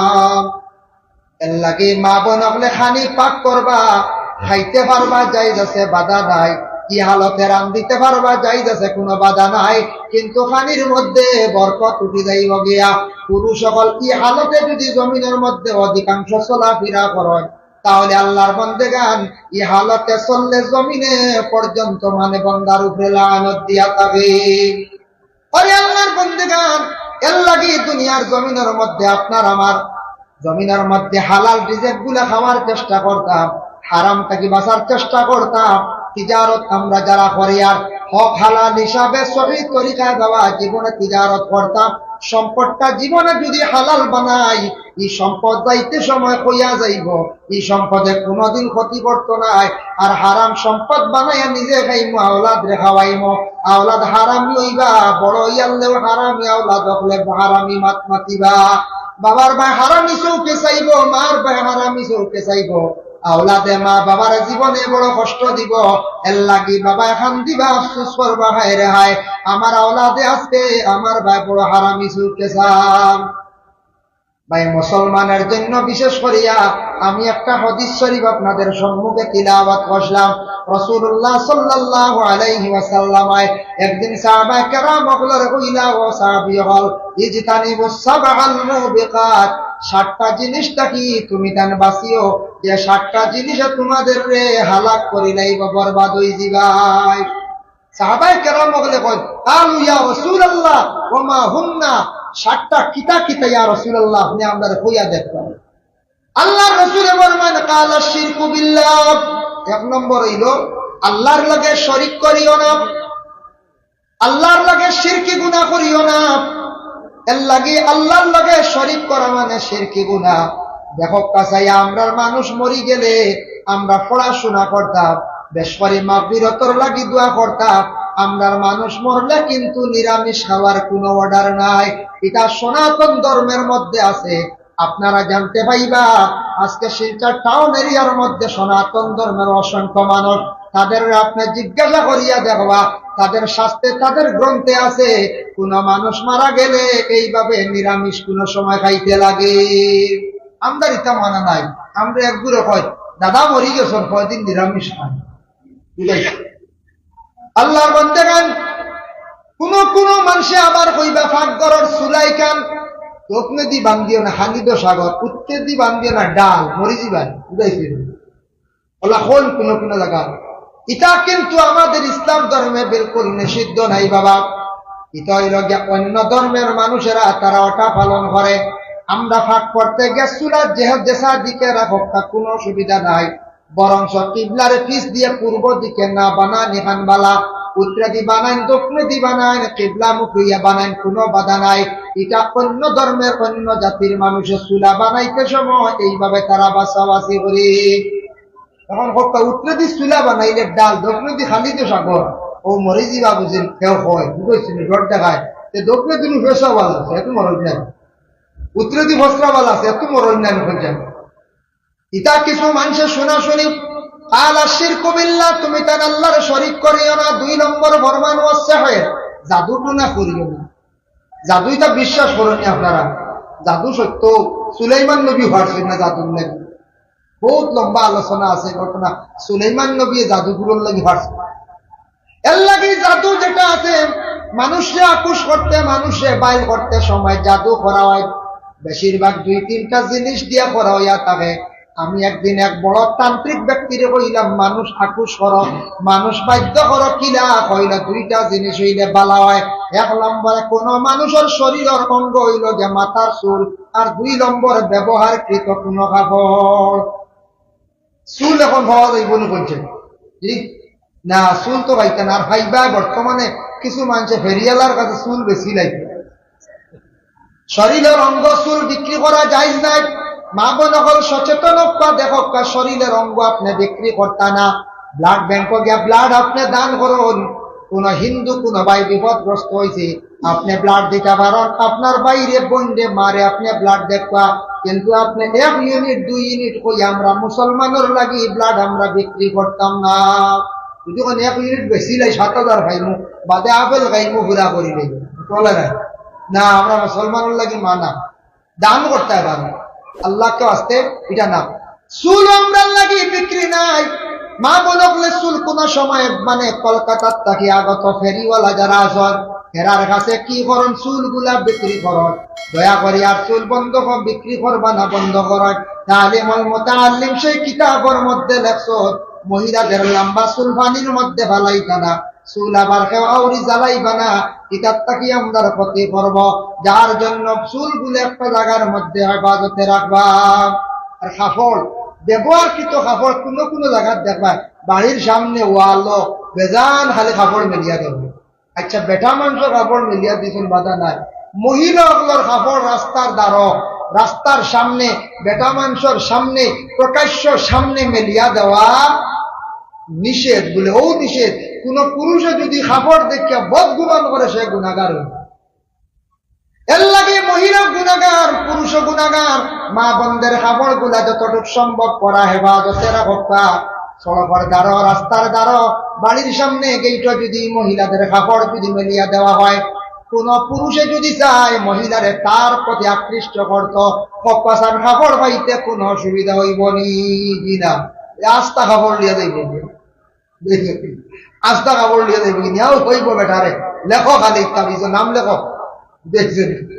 এরলাগি মা বোন অকলে খানি পাক করবা, খাইতে পারবা, জায়েজ আছে, বাধা নাই। ই হালতে রান্ধিতে পারবা, জায়েজ আছে, কুনু বাধা নাই। কিন্তু খানির মধ্যে বরকত উঠি যাইবো গিয়া। পুরুষ অকল ই হালতে যদি জমিনর মধ্যে অধিকাংশ চলাফিরা করইন, তাহলে আল্লাহর বন্দেগান ই হালতে চললে জমিনে পর্যন্ত মানে বন্দার উপরে লানত দিয়া থাকে। ওরে আল্লাহর বন্দেগান, এরলাগি দুনিয়ার জমিনর মধ্যে আপনার আমার জমিনর মধ্যে হালাল রিজিক গুলা খাওয়ার চেষ্টা করতাম, হারাম থাকি বাঁচার চেষ্টা করতাম। তিজারত আমরা যারা করিয়ার, হক হালাল হিসাবে সহি তরিকায় বাবা জীবনে তিজারত করতাম, সম্পদটা জীবনে যদি হালাল বানাই, ই সম্পদ যাইতে সময় কইয়া যাইবো, ই সম্পদে কুনুদিন ক্ষতি করতো নায়। আর হারাম সম্পদ বানাইয়া নিজে খাইমু, আওলাদরে খাওয়াইমু, আওলাদ হারামি অইবা, বড় অইয়ারলেও হারামি, আওলাদ অকলে হারামি মাত মাতিবা। বাবার বায় হারামি চউখে চাইবো, মার বায় হারামি চউখে চাইবো। আওলাদে মা বাবার জীবনে বড় কষ্ট দিবো। এরলাগি বাবায় কান্দিবা, আফসোস করবা, হায় রে হায়, আমার আওলাদে আজকে আমার বায় বড় হারামি চউখে চায়। ভাই, মুসলমানের জন্য বিশেষ করিয়া আমি একটা হাদিস শরীফ আপনাদের সম্মুখে তিলাওয়াত করলাম। রাসূলুল্লাহ সাল্লাল্লাহু আলাইহি ওয়াসাল্লাম একদিন সাহাবায়ে কেরাম অকলরে কইলা, "ও সাহাবী অকল, ইজতানিবুস সাবআল মুবিকাত, সাতটা জিনিস থাকি তুমি তান বাঁচিও, যে সাতটা জিনিসে তোমাদেররে হালাক করিলাইবো, বরবাদ অই যিবায়।" সাহাবায়ে কেরাম অকলে কইন, "কালু ইয়া রাসূলুল্লাহ, ওয়া মা হুন্না?" সাতটা কিতা কিতা ইয়া রাসূলুল্লাহ, আপনে আমরারে কইয়া দেখবা নি। আল্লাহর রাসূলে ফরমাইন, "কালা শিরকু বিল্লাহ।" এক নম্বর অইলো, আল্লাহর লগে শরিক করিও না, আল্লাহর লগে শিরকি গুনাহ করিও না। এর লাগি আল্লাহর লগে শরিক করা মানে শিরকি গুনাহ। দেখউক্কা চাইয়া, আমরার মানুষ মরি গেলে আমরা পড়াশোনা করতাম, বেশ করি মাগফিরতর লাগি দোয়া করতাম। আমরার মানুষ মরলে কিন্তু নিরামিষ খাওয়ার কুনু অর্ডার নাই, ইটা সনাতন ধর্মের মধ্যে আছে। আপনারা জানতে পাইবা, আজকে শিলচর টাউন এরিয়ার মধ্যে সনাতন ধর্মের অসংখ্য মানুষ, তাদের আপনে জিজ্ঞাসা করিয়া দেখবা, তাদের শাস্ত্রে, তাদের গ্রন্থে আছে, কুনু মানুষ মারা গেলে এইভাবে নিরামিষ কুনু সময় খাইতে লাগে। আমরার ইতা মানা নাই। আমরা একগুরে কই, "দাদা মরি গেছইন, কয়দিন নিরামিষ খান।" বুঝাইছি? আল্লাহর বান্দাগান, কুনু কুনু মানষে আবার কইবা, "পাকঘরর চুলাইখান দক্ষিণেদি বান্ধিও না, খালি তো সাগর, উত্তরেদি বান্ধিও না, ডাল, মরি যিবায়।" বুঝাইছি? ওলা কইন কুনু কুনু জাগা। ইতা কিন্তু আমাদের ইসলাম ধর্মে বিলকুল নিষিদ্ধ নাই বাবা। ইতা অইলো গিয়া অন্য ধর্মের মানুষেরা তারা ওটা পালন করে। আমরা পাক করতে গিয়া চুলা যে, যেছা দিকে রাখউক্কা, কুনু অসুবিধা নাই। বরঞ্চ কিবলার পিছ দিয়া পূর্ব দিকে না বানাইন ইখান বালা, উত্তরেদি বানাইন, দক্ষিণেদি বানাইন, কিবলামুখী অইয়া বানাইন, কুনু বাধা নাই। ইটা অন্য ধর্মের অন্য জাতির মানুষে চুলা বানাইতে সময় এইভাবে তারা বাছাবাছি করে। এখন কউক্কা উত্তরেদি চুলা বানাইলে ডাল, দক্ষিণেদি খালি তো সাগর, অউ মরি যিবা বুঝি কেউ কয়, বুঝাইছি নি, ডর দেখায়। তে দক্ষিণেদি নু পেশা ভালা আছে, এত মরণ নাই। উত্তরেদি ফসরা ভালা আছে, এত মরণ নাই, বুঝছেন? ইতা কিছু মানষে শুনা শুনি, "কালা শিরকু বিল্লাহ", তুমি তান আল্লাহর শরিক করিও না। দুই নম্বর ফরমান, "ওয়া সিহর", জাদু টুনা করিও না। জাদু ইতা বিশ্বাস করইন নি আপনারা, জাদু সত্য। সুলাইমান নবী পারছইন না জাদুর লাগি, বউত লম্বা আলোচনা আছে ঘটনা। সুলাইমান নবী জাদুগুরুর লাগি পারছইন। এর লাগি জাদু যেটা আছে, মানুষরে আকুশ করতে, মানুষরে বাইল করতে সময় জাদু করা অয়। বেশিরভাগ দুই তিনটা জিনিস দিয়া করা অইয়া থাকে। আমি একদিন এক বড় তান্ত্রিক ব্যক্তিরে কইলাম, "মানুষ আকুশ করো, মানুষ বাধ্য করো, কিলা?" কইলা, "দুইটা জিনিস অইলে বালা অয়। এক নম্বরে কুনু মানুষর শরীরর অঙ্গ অইলো গিয়া মাথার চুল, আর দুই নম্বরে ব্যবহারকৃত কুনু কাপড়।" চুল এখন পাওয়া যাইবো নি কইছে? জি না, চুল তো পাইতা না। আর পাইবা বর্তমানে কিছু মানষে ফেরিওয়ালার কাছে চুল বেচিলাইতা। শরীরর অঙ্গ চুল বিক্রি করা জায়েজ নাই। মা বোন অকল সচেতন অউক্কা, দেখউক্কা, শরীরর অঙ্গ আপনে বিক্রি করতা না। ব্লাড ব্যাংকো গিয়া ব্লাড আপনে দান করইন। কুনু হিন্দু কুনু ভাই বিপদগ্রস্ত অইছে, আপনে ব্লাড দিতা পারইন, আপনার ভাইরে, বইনরে, মারে আপনে ব্লাড দেউক্কা, কিন্তু আপনে এক ইউনিট, দুই ইউনিট কইয়া আমরা মুসলমানর লাগি ব্লাড আমরা বিক্রি করতাম না। যদি কুনু এক ইউনিট বেচিলাই সাত হাজার খাইমু, বাদে আপেল খাইমু, পুরা করি লইমু, চলে না। না, আমরা মুসলমানর লাগি মানা, দান করতে পারবো আল্লাহকে ওয়াস্তে, ইটা না। চুল আমরার লাগি বিক্রি নাই। মা বোন অকলে চুল কুনু সময় মানে কলকাতার থাকি আগত ফেরিওয়ালা যারা আছইন, এরার কাছে কি করইন, চুলগুলা বিক্রি করইন। দয়া করি আর চুল বন্ধ কর, বিক্রি করবা না, বন্ধ করইন। তালিমুল মুতাআল্লিম সেই কিতাবর মধ্যে লেখছইন, মহিলাদের লম্বা চুল পানির মধ্যে ফালাইতা না। চুল আবার কেউ আউরি জ্বালাইবা না, ইতার থাকি আমরার ক্ষতি করবো। যার জন্য চুলগুলা একটা জাগার মধ্যে হেফাজতে রাখবা। আর কাপড়, ব্যবহারকৃত কাপড় কুনু কুনু জাগাত দেখবা, বাড়ির সামনে ওয়ালো বেজান খালি কাপড় মেলিয়া দেওয়া। আচ্ছা, বেটা মানষর কাপড় মেলিয়া দিছইন, বাধা নাই। মহিলা অকলর কাপড় রাস্তার দ্বারো, রাস্তার সামনে, বেটা মানষর সামনে, প্রকাশ্য সামনে মেলিয়া দেওয়া নিষেধ। বলে, ও নিষেধ। কোন পুরুষে যদি কাপড় দেখিয়া বদগুমান করে, সে গুনাহগার হইবে। এর লাগি মহিলা গুনাহগার, পুরুষ গুনাহগার। মা বোনদের কাপড়গুলা যতটুক সম্ভব করা হেফাজতে রাখবা। সড়কর দ্বারো, রাস্তার দ্বারো, বাড়ির সামনে গেইটো যদি মহিলাদের কাপড় যদি মেলিয়া দেওয়া হয়, কোন পুরুষে যদি চায় মহিলারে তার প্রতি আকৃষ্ট করত, কপাসান কাপড় পাইতে কোনো অসুবিধা হইব নি? জি না, এ আস্তা কাপড় লিয়া যাইব নি? আস্তা কাপড় লিয়া যাইব নি? নিয়াও হইব বেটারে, লেখো খালি তাবিজো নাম লেখো। দেখছেন?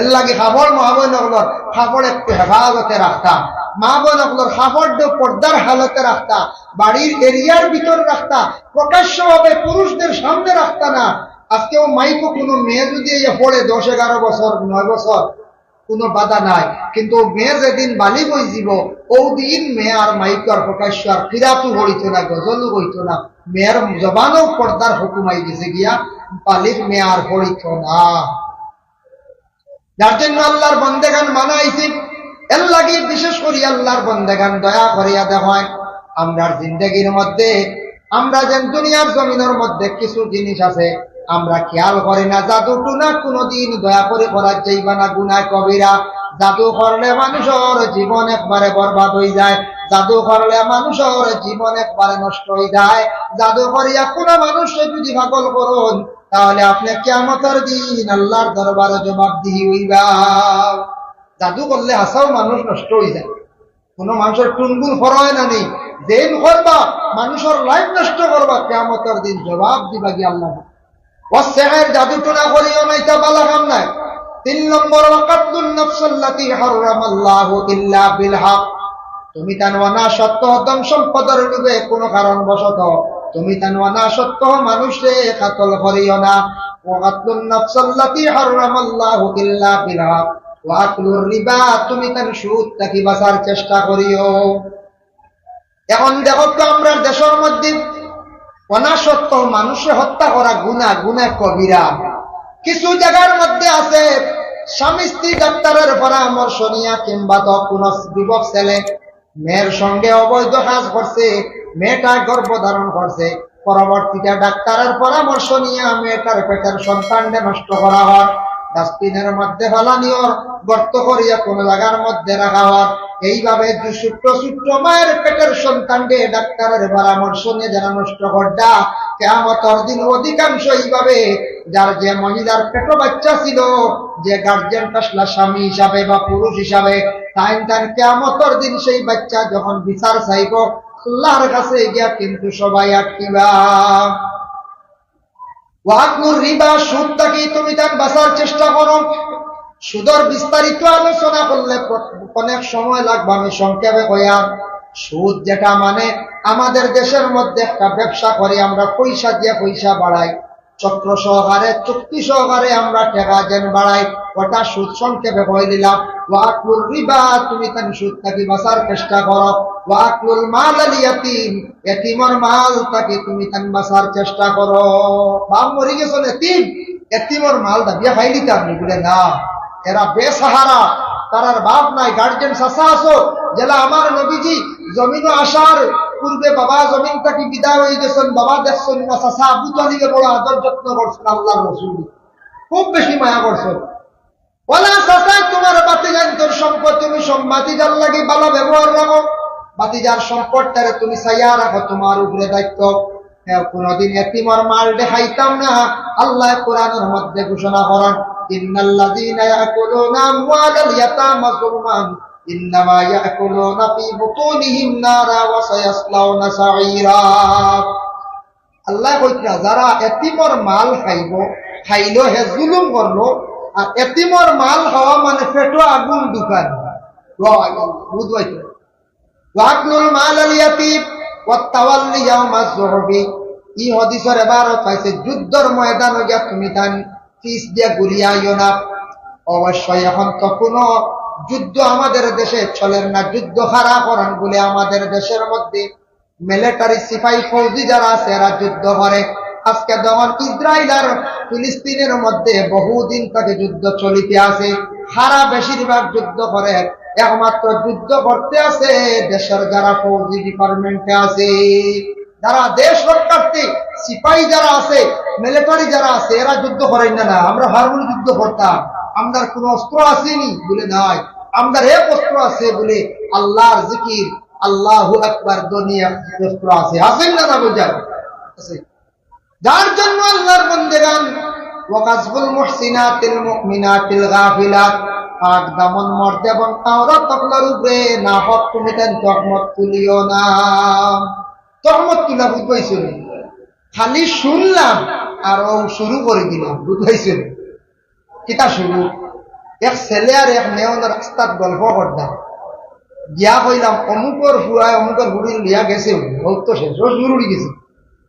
এর লাগি কাপড় মহাবই নগর, কাপড় একটু হেফাজতে রাখতা। মা বোন অকলর কাপড় পর্দার হালতে রাখতা, বাড়ির এরিয়ার ভিতরে রাখতা, প্রকাশ্যভাবে পুরুষদের সামনে রাখতা না। আজকেও মাইকো কোনো মেয়ে যদি ইয়া পড়ে দশ এগারো বছর, নয় বছর, কোনো বাধা নাই, কিন্তু মেয়ে যেদিন বালিগ অইযিবো, অউ দিন মেয়ে আর মাইকো আর প্রকাশ্য আর কিরাতও পড়িতো না, গজলও কইতো না, মেয়ের জবানও পর্দার হুকুম আইগেছে গিয়া, বালিগ মেয়ে আর পড়িতো না। যার জন্য আল্লাহর বন্দেগান মানা আইছে। এর লাগি বিশেষ করি আল্লাহর বন্দেগান দয়া করিয়া দেখইন, আমরার জিন্দেগির মধ্যে আমরা যেন দুনিয়ার জমিনর মধ্যে কিছু জিনিস আছে আমরা খেয়াল করি না। জাদু টুনা কোনোদিন দয়া করি করার যাইবা না, গুনাহ কবিরা। জাদু করলে মানুষর জীবন একবারে বরবাদ অইযায়, জাদু করলে মানুষর জীবন একবারে নষ্ট অইযায়, জাদু করিয়া কোনো মানুষরে যদি পাগল করইন, তাহলে আপনে কিয়ামতর দিন আল্লাহর দরবারো জবাবদিহি অইবা। জাদু করলে হাছাউ মানুষ নষ্ট অইযায়, কোনো মানুষর টুনগুন ফরয় না নি, যেইন করবা, মানুষর লাইফ নষ্ট করবা, কিয়ামতর দিন জবাব দিবা গি আল্লাহ। ওয়াসসিহর, জাদু টুনা করিও না, ইতা বালা কাম নায়। তিন নম্বর, ওয়া কাতলুন নাফসাল্লাতি হাররামাল্লাহু ইল্লা বিল হক। তুমি তান অনা সত্য ধন সম্পদর লোভে কোনো কারণবশত তুমি তান অনা সত্য মানুষরে কাতল করিও না। ওয়া কাতলুন নাফসাল্লাতি হাররামাল্লাহু ইল্লা বিল হক। ওয়া আকলুর রিবা, তুমি তান সুদ থাকি বাঁচার চেষ্টা করিও। এখন দেখো তো, আমরার দেশর মধ্যে অনা সত্য মানুষরে হত্যা করা গুনাহ, গুনাহ কবিরা। কিছু জাগার মধ্যে আছে, স্বামী স্ত্রী ডাক্তারর পরামর্শ নিয়া কিংবা তো কোনো যুবক ছেলে মেয়ের সঙ্গে অবৈধ কাজ করছে, মেয়েটা গর্ভ ধারণ করছে, পরবর্তীতে ডাক্তারর পরামর্শ নিয়া মেয়েটার পেটের সন্তানরে নষ্ট করা অর, ডাস্টবিনর মধ্যে ফালানি অর, গর্ত করিয়া কোনো জাগার মধ্যে রাখা অর। এইভাবে যে ছোট্ট ছোট্ট মায়ের পেটের সন্তানরে ডাক্তারর পরামর্শ নিয়া যারা নষ্ট কররা, কিয়ামতর দিন অধিকাংশ এইভাবে যার যে মহিলার পেটো বাচ্চা ছিল, যে গার্জিয়ান আসলা স্বামী হিসাবে বা পুরুষ হিসাবে, তাইন তান কিয়ামতর দিন সেই বাচ্চা যখন বিচার চাইবো, আল্লাহর কাছে গিয়া কিন্তু সবাই আটকিবা। ওয়া আকলুর রিবা, সুদ থাকি তুমি তান বাঁচার চেষ্টা করো। সুদর বিস্তারিত আলোচনা করলে প্র-, অনেক সময় লাগবে, আমি সংক্ষেপে কইয়ার। সুদ যেটা মানে আমাদের দেশের মধ্যে একটা ব্যবসা করি আমরা, পয়সা দিয়া পয়সা বাড়াই, চক্র সহকারে, চুক্তি সহকারে আমরা টেকা যেন বাড়াই, ওটা সুদ। সংক্ষেপে কই দিলাম, ওয়া আকলুর রিবা, তুমি তান সুদ থাকি বাঁচার চেষ্টা করো। ওয়া আকলুল মাল আল ইয়াতিম, এতিমর মাল থাকি তুমি তান বাঁচার চেষ্টা করো। বাপ মরি গেছইন, এতিম, এতিমর মাল দাবিয়া খাইলিতা আপনি? বলে না, এরা বেসাহারা, তারার বাপ নাই, গার্জিয়ান চাচা আছো, যেলা আমার নবীজি জমিনো আসার পূর্বে বাবা জমিন থাকি বিদায় অই গেছইন, বাবা দেখছইন না, চাচা আবু তালিবে বড় আদর যত্ন করছইন, আল্লাহর রসুল খুব বেশি মায়া করছইন। ওলা চাচায় তোমার ভাতিজাইন্তর সম্পদ, তুমি সম-, ভাতিজার লাগি ভালা ব্যবহার রাখো, ভাতিজার সম্পদটারে তুমি চাইয়া রাখো, তোমার উপরে দায়িত্ব। হ্যাঁ, কোনোদিন এতিমর মালরে খাইতাম না। আল্লায় কোরআনর মধ্যে ঘোষণা করইন, ইন্নাল্লাযীনা ইয়াকুলুনা আমওয়ালাল ইয়াতামা যুলমান ইন্নামা ইয়াকুলুনা ফী বুতুনিহিম নারা ওয়া সায়াসলাউনা সাঈরা। আল্লায় কইতরা, যারা এতিমর মাল খাইবো, খাইলো হে জুলুম করলো, আর এতিমর মাল খাওয়া মানে পেটো আগুন ঢুকানি। ওয়া আল্লাহ, বুঝবাই তো। ওয়া আকলুল মাল আল ইয়াতিম ওয়াত তাওয়াল্লি ইয়াউমাজ জুহফি। ই হাদিসর এবারত পাইছে, যুদ্ধর ময়দানো গিয়া তুমি তান পিছ দিয়া ঘুরিয়া আইও না। অবশ্যই এখন তো কোনো যুদ্ধ আমাদের দেশে চলের না, যুদ্ধ খাড়া করান বলে আমাদের দেশের মধ্যে মিলিটারি, সিপাহী, ফৌজি যারা আছে, এরা যুদ্ধ করে। আজকে যখন ইসরাইল আর ফিলিস্তিনের মধ্যে বহুদিন থেকে যুদ্ধ চলিতে আছে, হারা বেশিরভাগ যুদ্ধ করে, একমাত্র যুদ্ধ করতে আছে দেশের যারা ফৌজি ডিপার্টমেন্টে আছে, যারা দেশ রক্ষার্থী সিপাহী যারা আছে, মিলিটারি যারা আছে, এরা যুদ্ধ করেন না। না, আমরা হারমোনি যুদ্ধ করতাম, আমরার কোনো অস্ত্র আছেনি বলে নাই, আমরার এক অস্ত্র আছে বলে আল্লাহর জিকির, আল্লাহু আকবার ধ্বনি এক অস্ত্র আছে, আছেন না, না বুঝার আছে। যার জন্য আল্লাহর বন্দেগান, ওয়াকাজফুল মুহসিনাতিল মুমিনাতিল গাফিলাত, পাক দামন মর্দ এবং আওরাত অকলর উপরে নাহক তুমি তান তহমত তুলিও না। তহমত তুলা বুঝবাইছো নি? খালি শুনলাম আর ও শুরু করি দিলাম, বুঝবাইছো নি? কিতা শুরু? এক ছেলে আর এক মেয়ে অনো রাস্তাত গল্প কররা। গিয়া কইলাম, "অমুকর ফুয়ায় অমুকর ফুড়িরে লইয়া গেছে, ও তো শেষ, ও জরুরি গেছে।"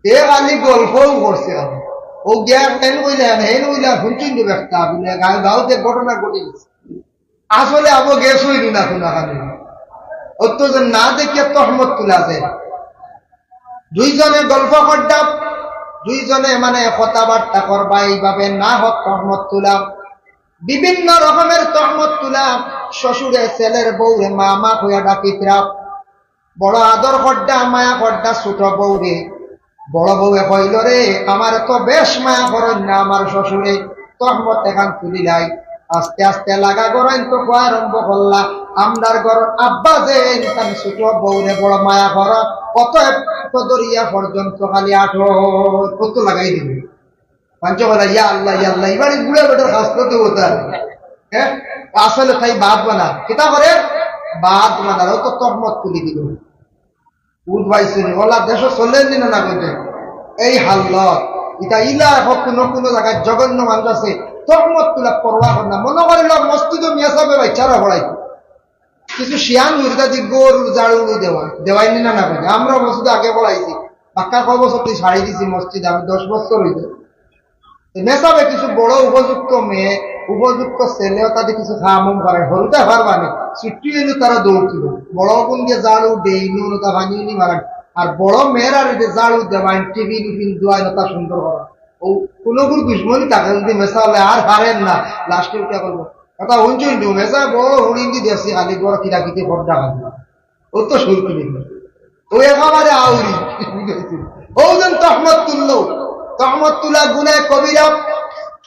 এ খালি গল্পও করছে। ও গিয়া হেন কইলা, হেন কইলা, হুনছইন যে ব্যক্তা, বলে, গাঁও, গাঁওতে ঘটনা ঘটে গেছে। আসলে আবো গেছে অইল না, কোনা খালি। অত যে না দেখিয়া তহমত তুলা যায়। দুইজনে গল্প করডা, দুইজনে মানে কথাবার্তা করবা, এইভাবে না হক তহমত তুলা, বিভিন্ন রকমের তহমত তুলা। শ্বশুরে ছেলের বউরে মা মা কইয়া ডাকিতরা, বড় আদর করডা, মায়া করডা ছোট বউরে। বড় বউয়ে কইল, "রে, আমারে তো বেশ মায়া করইন না আমার শ্বশুরে।" তহমত এখান তুলিলাই। আস্তে আস্তে লাগা গরইন তো কওয়া আরম্ভ করলা, "আমরার ঘরর আব্বা যে ইনসান ছোট বউরে বড় মায়া কর, অতএব তো দরিয়া পর্যন্ত খালি আঠো।" কত লাগাই দিবে। পাঞ্চ বলা, "ইয়া আল্লাহ, ইয়া আল্লাহ, এবারে বুড়া বেটার কাজ করতে হতো আর।" হ্যাঁ, আসলে তাই বাদ বানা। কিতা করে? বাদ বানার, ও তো তহমত তুলি দিল। বুঝ পাইছনি? ওলা দেশো চলের নি না, না করতে। এই হালত, ইটা ইলা এখন কোনো কোনো জায়গায় জঘন্য মানুষ আছে, তহমত তুলা পরোয়া করে না। মনে করিল মসজিদো মেসাবে বাচ্চারা পড়াইতো। কিছু শিয়ান মুর্দা দি গরুর ঝাড়ু দেওয়া, দেওয়াই নি না, না করতে। আমরা মসজিদে আগে পড়াইছি। বাক্কা কয় বছর তুই ছাড়ি দিছি মসজিদ, আমি দশ বছর হইতে। তো মেসাবে কিছু বড় উপযুক্ত মেয়ে, উপযুক্ত ছেলে, ও তাদের কিছু কাম উম করে, হরুতা পারবা নি, ছুটি হইলে তারা দৌড় তুলো। বড় কোন দিয়ে ঝাড়ু, ডেইনু, ওটা পানি উনি মারান। আর বড় মেয়েরা রে ঝাড়ু দেওয়াইন, টিফিন উফিন দেওয়াইন, ওটা সুন্দর করা। ও কোনো গুরু দুশ্মনী থাকে যদি মেসা হলে আর পারেন না, লাস্টে উঠে বলবো, "কথা হুনছইন তো, মেসা বড় হুড়িন্দি দেখছি, খালি বড় কিরাকিতি ভোট ডাকা।" ও তো শুরু করি। ও একেবারে আউরি। ও যেন তহমত তুললো। তহমত তুলা গুনায় কবিরা।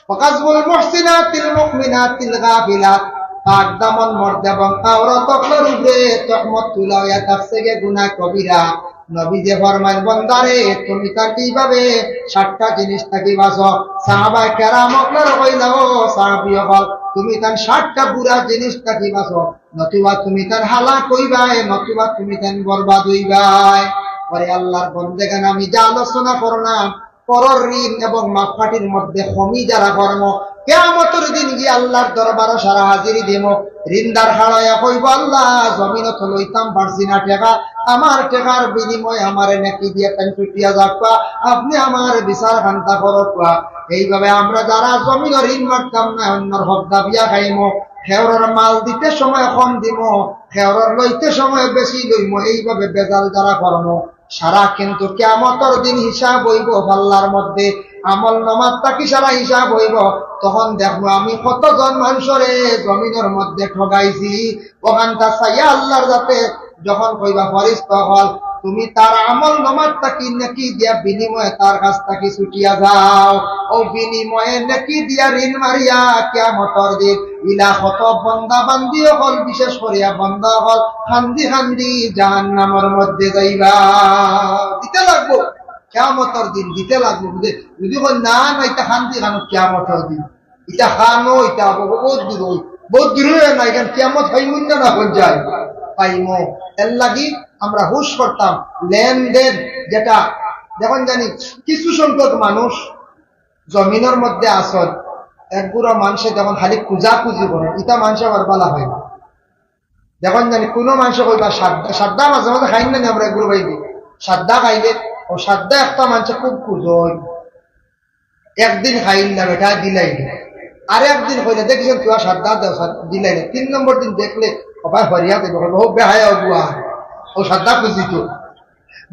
ওয়াকাযফুল মুহসিনাতিল মুমিনাতিল গাফিলাত। পাক দামন মর্দ এবং আওরাত অকলর উপরে তহমত তুলা অইয়া থাকছে গি গুনায় কবিরা। নবীজি ফরমাইন, "বন্দারে, তুমি তান কিভাবে সাতটা জিনিস থাকি বাঁচো?" সাহাবায়ে কেরাম অকলরে কইলা, "ও সাহাবী অকল, তুমি তান সাতটা বুরা জিনিস থাকি বাঁচো।" নতুবা তুমি তান হালাক অইবায়, নতুবা তুমি তান বরবাদ অইবায়। ওরে আল্লাহর বন্দেগান, আমি যে আলোচনা করলাম, পরর ঋণ এবং মাপকাঠির মধ্যে কমি যারা করমু, কিয়ামতর দিন গিয়া আল্লাহর দরবারো সারা হাজিরি দিমু। ঋণদার খাড়াইয়া কইবো, "আল্লাহ, জমিনো তো লইতাম পারছি না টেকা, আমার টেকার বিনিময়ে আমারে নেকি দিয়া তাইন ছুটিয়া যাউক্কা, আপনে আমার বিচার খান্তা করউক্কা।" এইভাবে আমরা যারা জমিনো ঋণ মারতাম না, অন্যর হক দাবিয়া খাইমু, খেউরর মাল দিতে সময় কম দিমু, খেউরর লইতে সময় বেশি লইমু, এইভাবে বেজাল যারা করমু, সারা কিন্তু কিয়ামতর দিন হিসাব অইবো পাল্লার মধ্যে, আমল নামার থাকি সারা হিসাব অইবো। তখন দেখমু আমি কতজন মানষরে জমিনর মধ্যে ঠগাইছি। অখানতা চাইয়া আল্লাহর যাতে যখন কইবা, "ফরিস্তা অকল, তুমি তার আমল নামার থাকি নেকি দিয়া বিনিময়ে তার কাছ থাকি ছুটিয়া যাও।" ও বিনিময়ে নেকি দিয়া ঋণ মারিয়া কিয়ামতর দিন ইলা কত বন্দা বান্দি অকল, বিশেষ করিয়া বন্দা অকল কান্দি কান্দি জাহান্নামর মধ্যে যাইবা। দিতে লাগবো কিয়ামতর দিন, দিতে লাগবো। বুঝে, যদি কয়, "না, না, ইতা কান্দি কানো কিয়ামতর দিন।" ইটা খানো, ইটা আবো, বহুত দূর অই, বহুত দূর অই না, এখান কিয়ামত পাইমু না, না অখন যাই, পাইমু। এর লাগি আমরা হুশ করতাম, লেনদেন যেটা, দেখইন জানি কিছু সংখ্যক মানুষ জমিনর মধ্যে আছইন, এক গুড়া মানষে যখন খালি খুজাখুজি করে, ইটা মানষে আবার বালা পায় না। দেখইন জানি কোনো মানষে কইবা সাদ্দা, সাদ্দা মাঝে মাঝে খাইন না নি আমরা এগুলো বাইরে। সাদ্দা খাইলে, ও সাদ্দা একটা মানষে খুব খুঁজইন। একদিন খাইল না বেটা, দিলাইল। আর একদিন কইলে, "দেখছেন তুই আর সাদ্দা দেও, সাদ-, দিলাইল।" তিন নম্বর দিন দেখলে, ও ভাই হরিয়া দেবে, ও বেহায়া অগুয়া, ও সাদ্দা খুঁজি তো।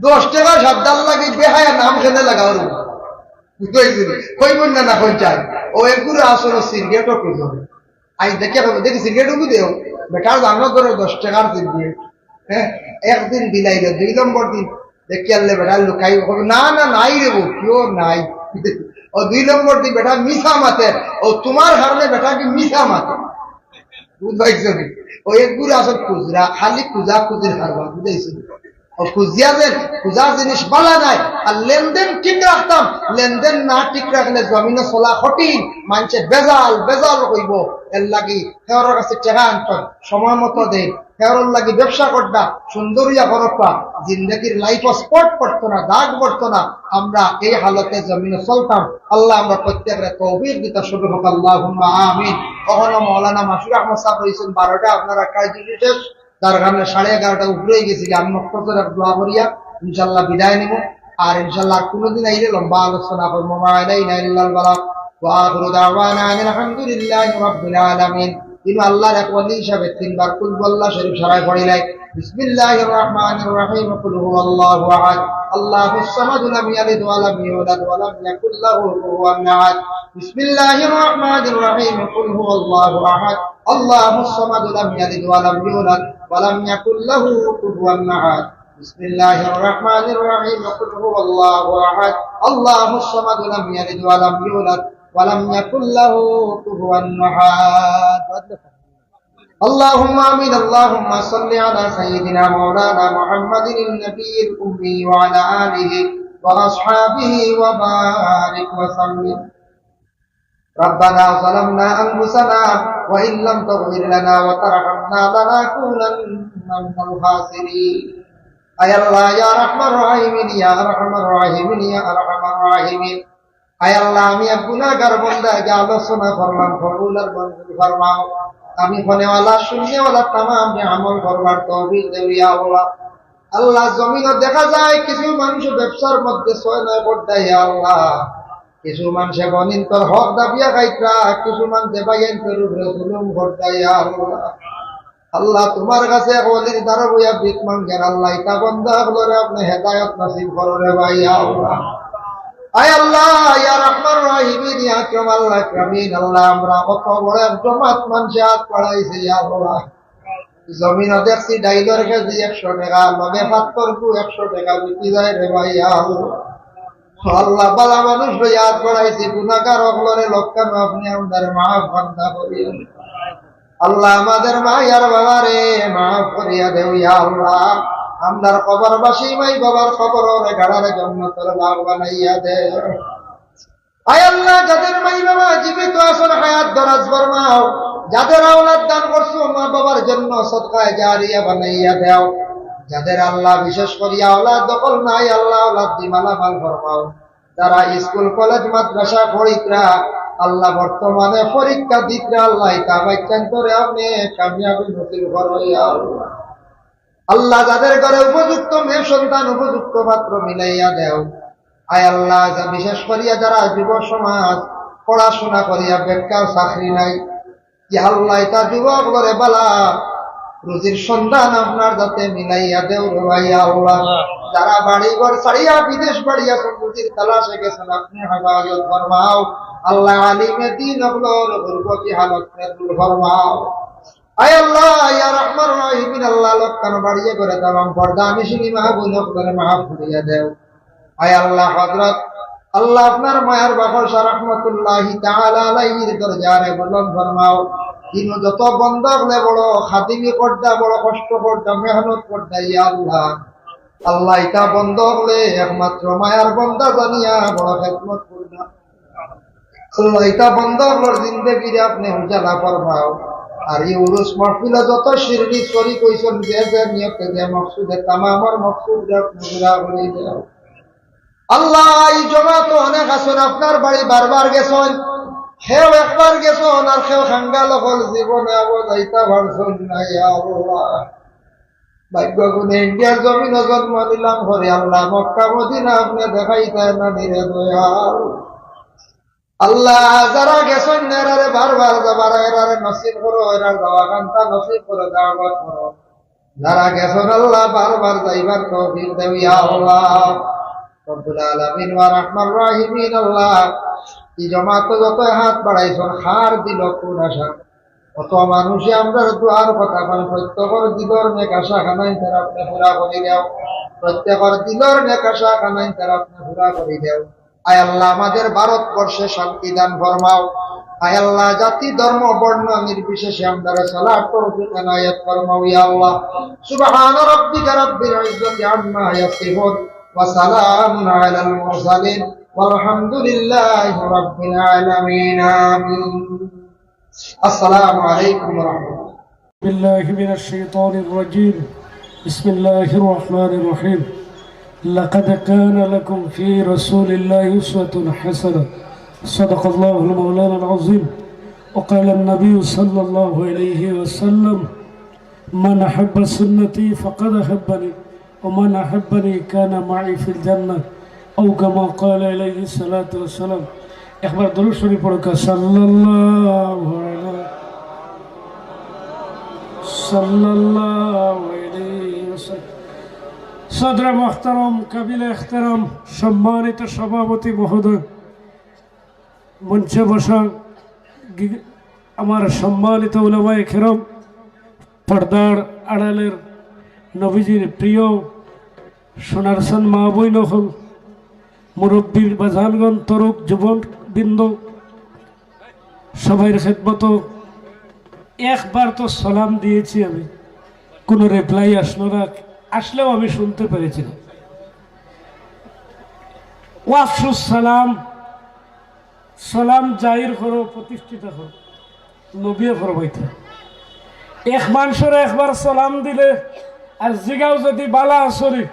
দশ টেকা সাদ্দার লাগি বেহায়া নাম কেনে লাগাও রে। বুঝতে পারছি? কইব না, না কই যায়। ও এগুলো আসলে সিগারেটও খুঁজে। আই দেখে কইব, "দেখি সিগারেট উঠে দেও।" বেটার দাম ধরে দশ টেকার সিগারেট। হ্যাঁ, একদিন দিলাইল, দুই নম্বর দিন দেখি আনলে বেটা লুকাই, কইব, "না, না, নাই রে বউ, কেউ নাই।" ও দুই নম্বর দিন বেটা মিছা মাতের, ও তোমার কারণে বেটা কি মিছা মাতের। বুঝ পাইছো নি? ও এগুলো আসল খুচরা, খালি খুঁজা খুঁজির কারবার, বুঝাইছো নি? ও খুঁজিয়া দেন, খুঁজা জিনিস বালা নাই। আর লেনদেন ঠিক রাখতাম, লেনদেন না ঠিক রাখলে জমিনে চলা কঠিন, মানষে বেজাল, বেজাল কইব। এর লাগি হেওরর কাছে টেকা আনতাম, সময় মতো দেন, হেওরর লাগি ব্যবসা করতা, সুন্দরিয়া করতা, জিন্দগির লাইফ স্পট পড়তো না, দাগ পড়তো না। আমরা এই হালতে জমিনে চলতাম। আল্লাহ আমরা প্রত্যেকরে তৌফিক দিতা শুরু হোক, আল্লাহুম্মা আমিন। কখনো মৌলানা মাসুর আহমদ সাহেব রয়েছেন বারোটা, আপনারা কাজ শেষ। যার কারণে সাড়ে এগারোটা উপরে অই গেছে। আমি মখতসর এক দোয়া করিয়া ইনশাআল্লাহ বিদায় নিমু। আর ইনশাআল্লাহ আর কুনুদিন আইলে লম্বা আলোচনা করমু। মা আলাইনা ইল্লাল বালাগ। ওয়া আখিরু দাওয়ানা আনিল হামদুলিল্লাহি রাব্বিল আলামিন। ইনো আল্লাহর এক ওলি হিসাবে তিনবার কুল হু আল্লাহ শরীফ সারায় পড়িলাই। বিসমিল্লাহির রহমানির রহিম। কুল হুয়াল্লাহু আহাদ। আল্লাহুস সামাদ। লাম ইয়ালিদ ওয়া লাম ইউলাদ ওয়া লাম ইয়াকুল লাহু কুফুয়ান আহাদ। বিসমিল্লাহির রহমানির রহিম। কুল হুয়াল্লাহু আহাদ। আল্লাহুস সামাদ। লাম ইয়ালিদ ওয়া লাম ইউলাদ ওয়া লাম ইয়াকুল লাহু কুফুয়ান আহাদ। بسم الله الرحمن الرحيم. قل هو الله أحد. الله الصمد. لم يلد ولم يولد ولم يكن له كفوا أحد. اللهم آمين. اللهم صل على سيدنا مولانا محمد النبي الأمي وعلى آله وأصحابه وبارك وسلم. ربنا ظلمنا أنفسنا وإن لم تغفر لنا وترحمنا لنكونن من الخاسرين. আয় আল্লাহ, ইয়া আরহামার রাহিমিন, ইয়া আরহামার রাহিমিন, ইয়া আরহামার রাহিমিন। আয় আল্লাহ, আমি এক গুনাহগার বান্দা, যে আলোচনা করলাম, কবুল আর মঞ্জুর ফরমাও। আমি ফনেওয়ালা, শুননেওয়ালা তামাম যে আমল করবার তৌফিক দেও, ইয়া আল্লাহ। আল্লাহ, জমিনো দেখা যায় কিছু মানুষ ব্যবসার মধ্যে ছয় নয় করতা, ইয়া আল্লাহ। কিছু মানষে বইনতর হক দাবিয়া খাইতরা, কিছু মানষে ভাইয়াইন্তর উপরে জুলুম করতা, ইয়া আল্লাহ। আল্লাহ, তুমার কাছে এক ওলির দ্বারা বইয়া ভিক মাঙ্গের, আল্লাহ, ইতা বন্দা অকলরে আপনে হেদায়ত নসিব করো রে ভাই, ইয়া আল্লাহ। আয় আল্লাহ, ইয়া আরহামার রাহিমিন, ইয়া আকরামাল আকরামিন, আল্লাহ, আমরা কত বড় এক জমাত মানষে আত বাড়াইছে, ইয়া আল্লাহ। জমিনো দেখছি ডাইলর কেজি একশো টেকা, লগে পাত্তর কু একশো টেকা বিকি যায় রে ভাই, ইয়া আল্লাহ। আল্লাহ, বালা মানুষ লইয়া আত বাড়াইছি, গুনাহগার অকলরে লক্কানো আপনে আমরারে মাফ বান্দা করিও। আল্লাহ, আমাদের মা আর বাবারে মাফ করিয়া দেও, ইয়া আল্লাহ। আমরার কবরবাসী মাই বাবার কবররে গাড়ারে জন্নতর বাগ বানাইয়া দেও। আয় আল্লাহ, যাদের মাই বাবা জীবিত আছইন, হায়াত দরাজ ফরমাও। যাদের আওলাদ দান করছো, মা বাবার জন্য সদকায়ে জারিয়া বানাইয়া দেও। যাদের আল্লাহ বিশেষ করিয়া আওলাদ দখল নাই, আল্লাহ আওলাদ দি মালামাল ফরমাও। যারা স্কুল, কলেজ, মাদ্রাসা পড়িতরা, আল্লাহ বর্তমানে পরীক্ষা দিতরা, আল্লাহ ইতা বাচ্চাইন্তরে আপনে কামিয়াবি নসিব করো, ইয়া আল্লাহ। আল্লাহ, যাদের ঘরে উপযুক্ত মেয়ে সন্তান, উপযুক্ত পাত্র মিলাইয়া দেও। আয় আল্লাহ, যা বিশেষ করিয়া যারা যুব সমাজ পড়াশোনা করিয়া বেকার, চাকরি নাই, ইয়া আল্লাহ, ইতা যুবক অকলরে বালা রুজির সন্ধান আপনার যাতে মিলাইয়া দেও রে ভাই, ইয়া আল্লাহ। যারা বাড়ি ঘর ছাড়িয়া বিদেশ বাড়িয়া রুজির তালাশে গেছইন, আপনে হেফাজত ফরমাও। আল্লাহ, আলিমে দ্বীন অকলর গুরবতি হালত দূর ফরমাও। আয় আল্লাহ, ইয়া আরহামার রাহিমিন, আল্লাহ, লক্কানো বাড়িয়ে করে তামাম পর্দানিশিন মা বইন অকলরে মাফ করিয়া দেও। আয় আল্লাহ, হযরত আল্লাহ আপনার মায়ার বাবা শাহ রহমতুল্লাহি তাআলা আলাইহির দরজারে বুলন্দ ফরমাও। ইনো যত বন্দা অকলে বড় খাদিমি করতা, বড় কষ্ট করতা, মেহনত করতা, ইয়া আল্লাহ। আল্লাহ, ইতা বন্দা অকলে একমাত্র মায়ার বন্দা জানিয়া বড় খেদমত করতা। আল্লাহ, ইতা বন্দা অকলর জিন্দেগিরে আপনে উজালা ফরমাও। আর ই উরুস মাহফিলো যত শিরনি শরিক অইছইন, যে যে নিয়তে যে মকসুদে, তামামর মকসুদরে আপনে পুরা করি দেও। আল্লাহ, ই জমাতো অনেক আছইন, আপনার বাড়ি বারবার গেছইন, কেউ একবার গেছইন, আর কেউ কাঙ্গাল অকল জীবনে আবো যাইতা পারছইন না, ইয়া আল্লাহ। ভাগ্য গুণে ইন্ডিয়ার জমিনো জন্ম নিলাম পরে, আল্লাহ, মক্কা মদিনা আপনে দেখাইতা না নি রে দয়াল। আল্লাহ, যারা গেছইন না, এরারে বারবার যাবার, এরারে নসিব করো, এরার যাওয়া কান্তা নসিব করো, দাওয়াত করো। যারা গেছইন আল্লাহ, বারবার যাইবার তৌফিক দেও, ইয়া আল্লাহ। রব্বুল আলামিন ওয়া আরহামার রাহিমিন আল্লাহ, ই জমাতো যত হাত বাড়াইছইন, কার দিলো কুন আশা, কত মানুষে আমরার দোয়ার কথা কইন, প্রত্যেকর দিলর নেক আশা খানাইন তারা আপনে পুরা করি দেও, প্রত্যেকর দিলর নেক আশা খানাইন তারা আপনে পুরা করি দেও। আয় আল্লাহ, আমাদের ভারতবর্ষে শান্তি দান ফরমাও। আয় আল্লাহ, জাতি, ধর্ম, বর্ণ নির্বিশেষে আমরারে চলার তৌফিক এনায়েত ফরমাও, ইয়া আল্লাহ। سبحان ربك رب العزة عما يصفون وسلام على المرسلين والحمد لله رب العالمين. آمين. السلام عليكم ورحمة الله. بالله من الشيطان الرجيم. بسم الله الرحمن الرحيم. لقد كان لكم في رسول الله أسوة حسنة. صدق الله مولانا العظيم. وقال النبي صلى الله عليه وسلم: من أحب سنتي فقد أحبني ومن أحبني كان معي في الجنة أو كما قال عليه الصلاة والسلام. একবার দুরূদ শরীফ পড়ুক্কা, সাল্লাল্লাহু আলাইহি, সাল্লাল্লাহু আলাইহি ওয়াসাল্লাম। সদরে মুহতারাম, কাবিলে এহতেরাম, সম্মানিত সভাপতি মহোদয়, মঞ্চে বসা গি-, আমার সম্মানিত উলামায়ে কেরাম, পর্দার আড়ালের নবীজির প্রিয় সোনার সন মা বইন অকল, মুরব্বীর বাজানগণ, তরুণ যুবকবৃন্দ, সবাইর খেদমতো একবার তো সালাম দিয়েছি আমি, কোনো রিপ্লাই আসলো না, আসলেও আমি শুনতে পেরেছি না। ওয়াফসুস সালাম, সালাম জাহির করো, প্রতিষ্ঠিত করো, নবীয়ে ফরমাইতা। এক মানষরে একবার সালাম দিলে আর জিগাও যদি বালা আছনি,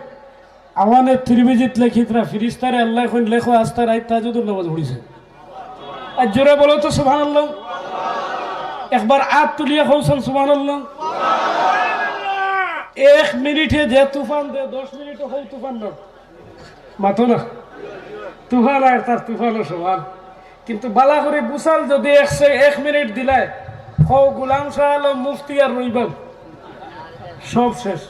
আওয়ানে তিরমিজিত লেখিতরা ফিরিস্তারে আল্লায় কইন, লেখো আস্তা রাইত তাহাজ্জুদর নামাজ পড়িছে। আর জোরে বলো তো সুবহানাল্লাহ। একবার আত তুলিয়া কওছন সুবহানাল্লাহ। এক মিনিটে যে তুফান দে, দশ মিনিটে হউ তুফান না। মাতো না। তুফান আর তার তুফানও সমান। কিন্তু বালা করি বুঝাল যদি এক সে-, এক মিনিট দিলায়, হউ গোলাম শাহ আলম মুফতি আর রইবাম। সব শেষ।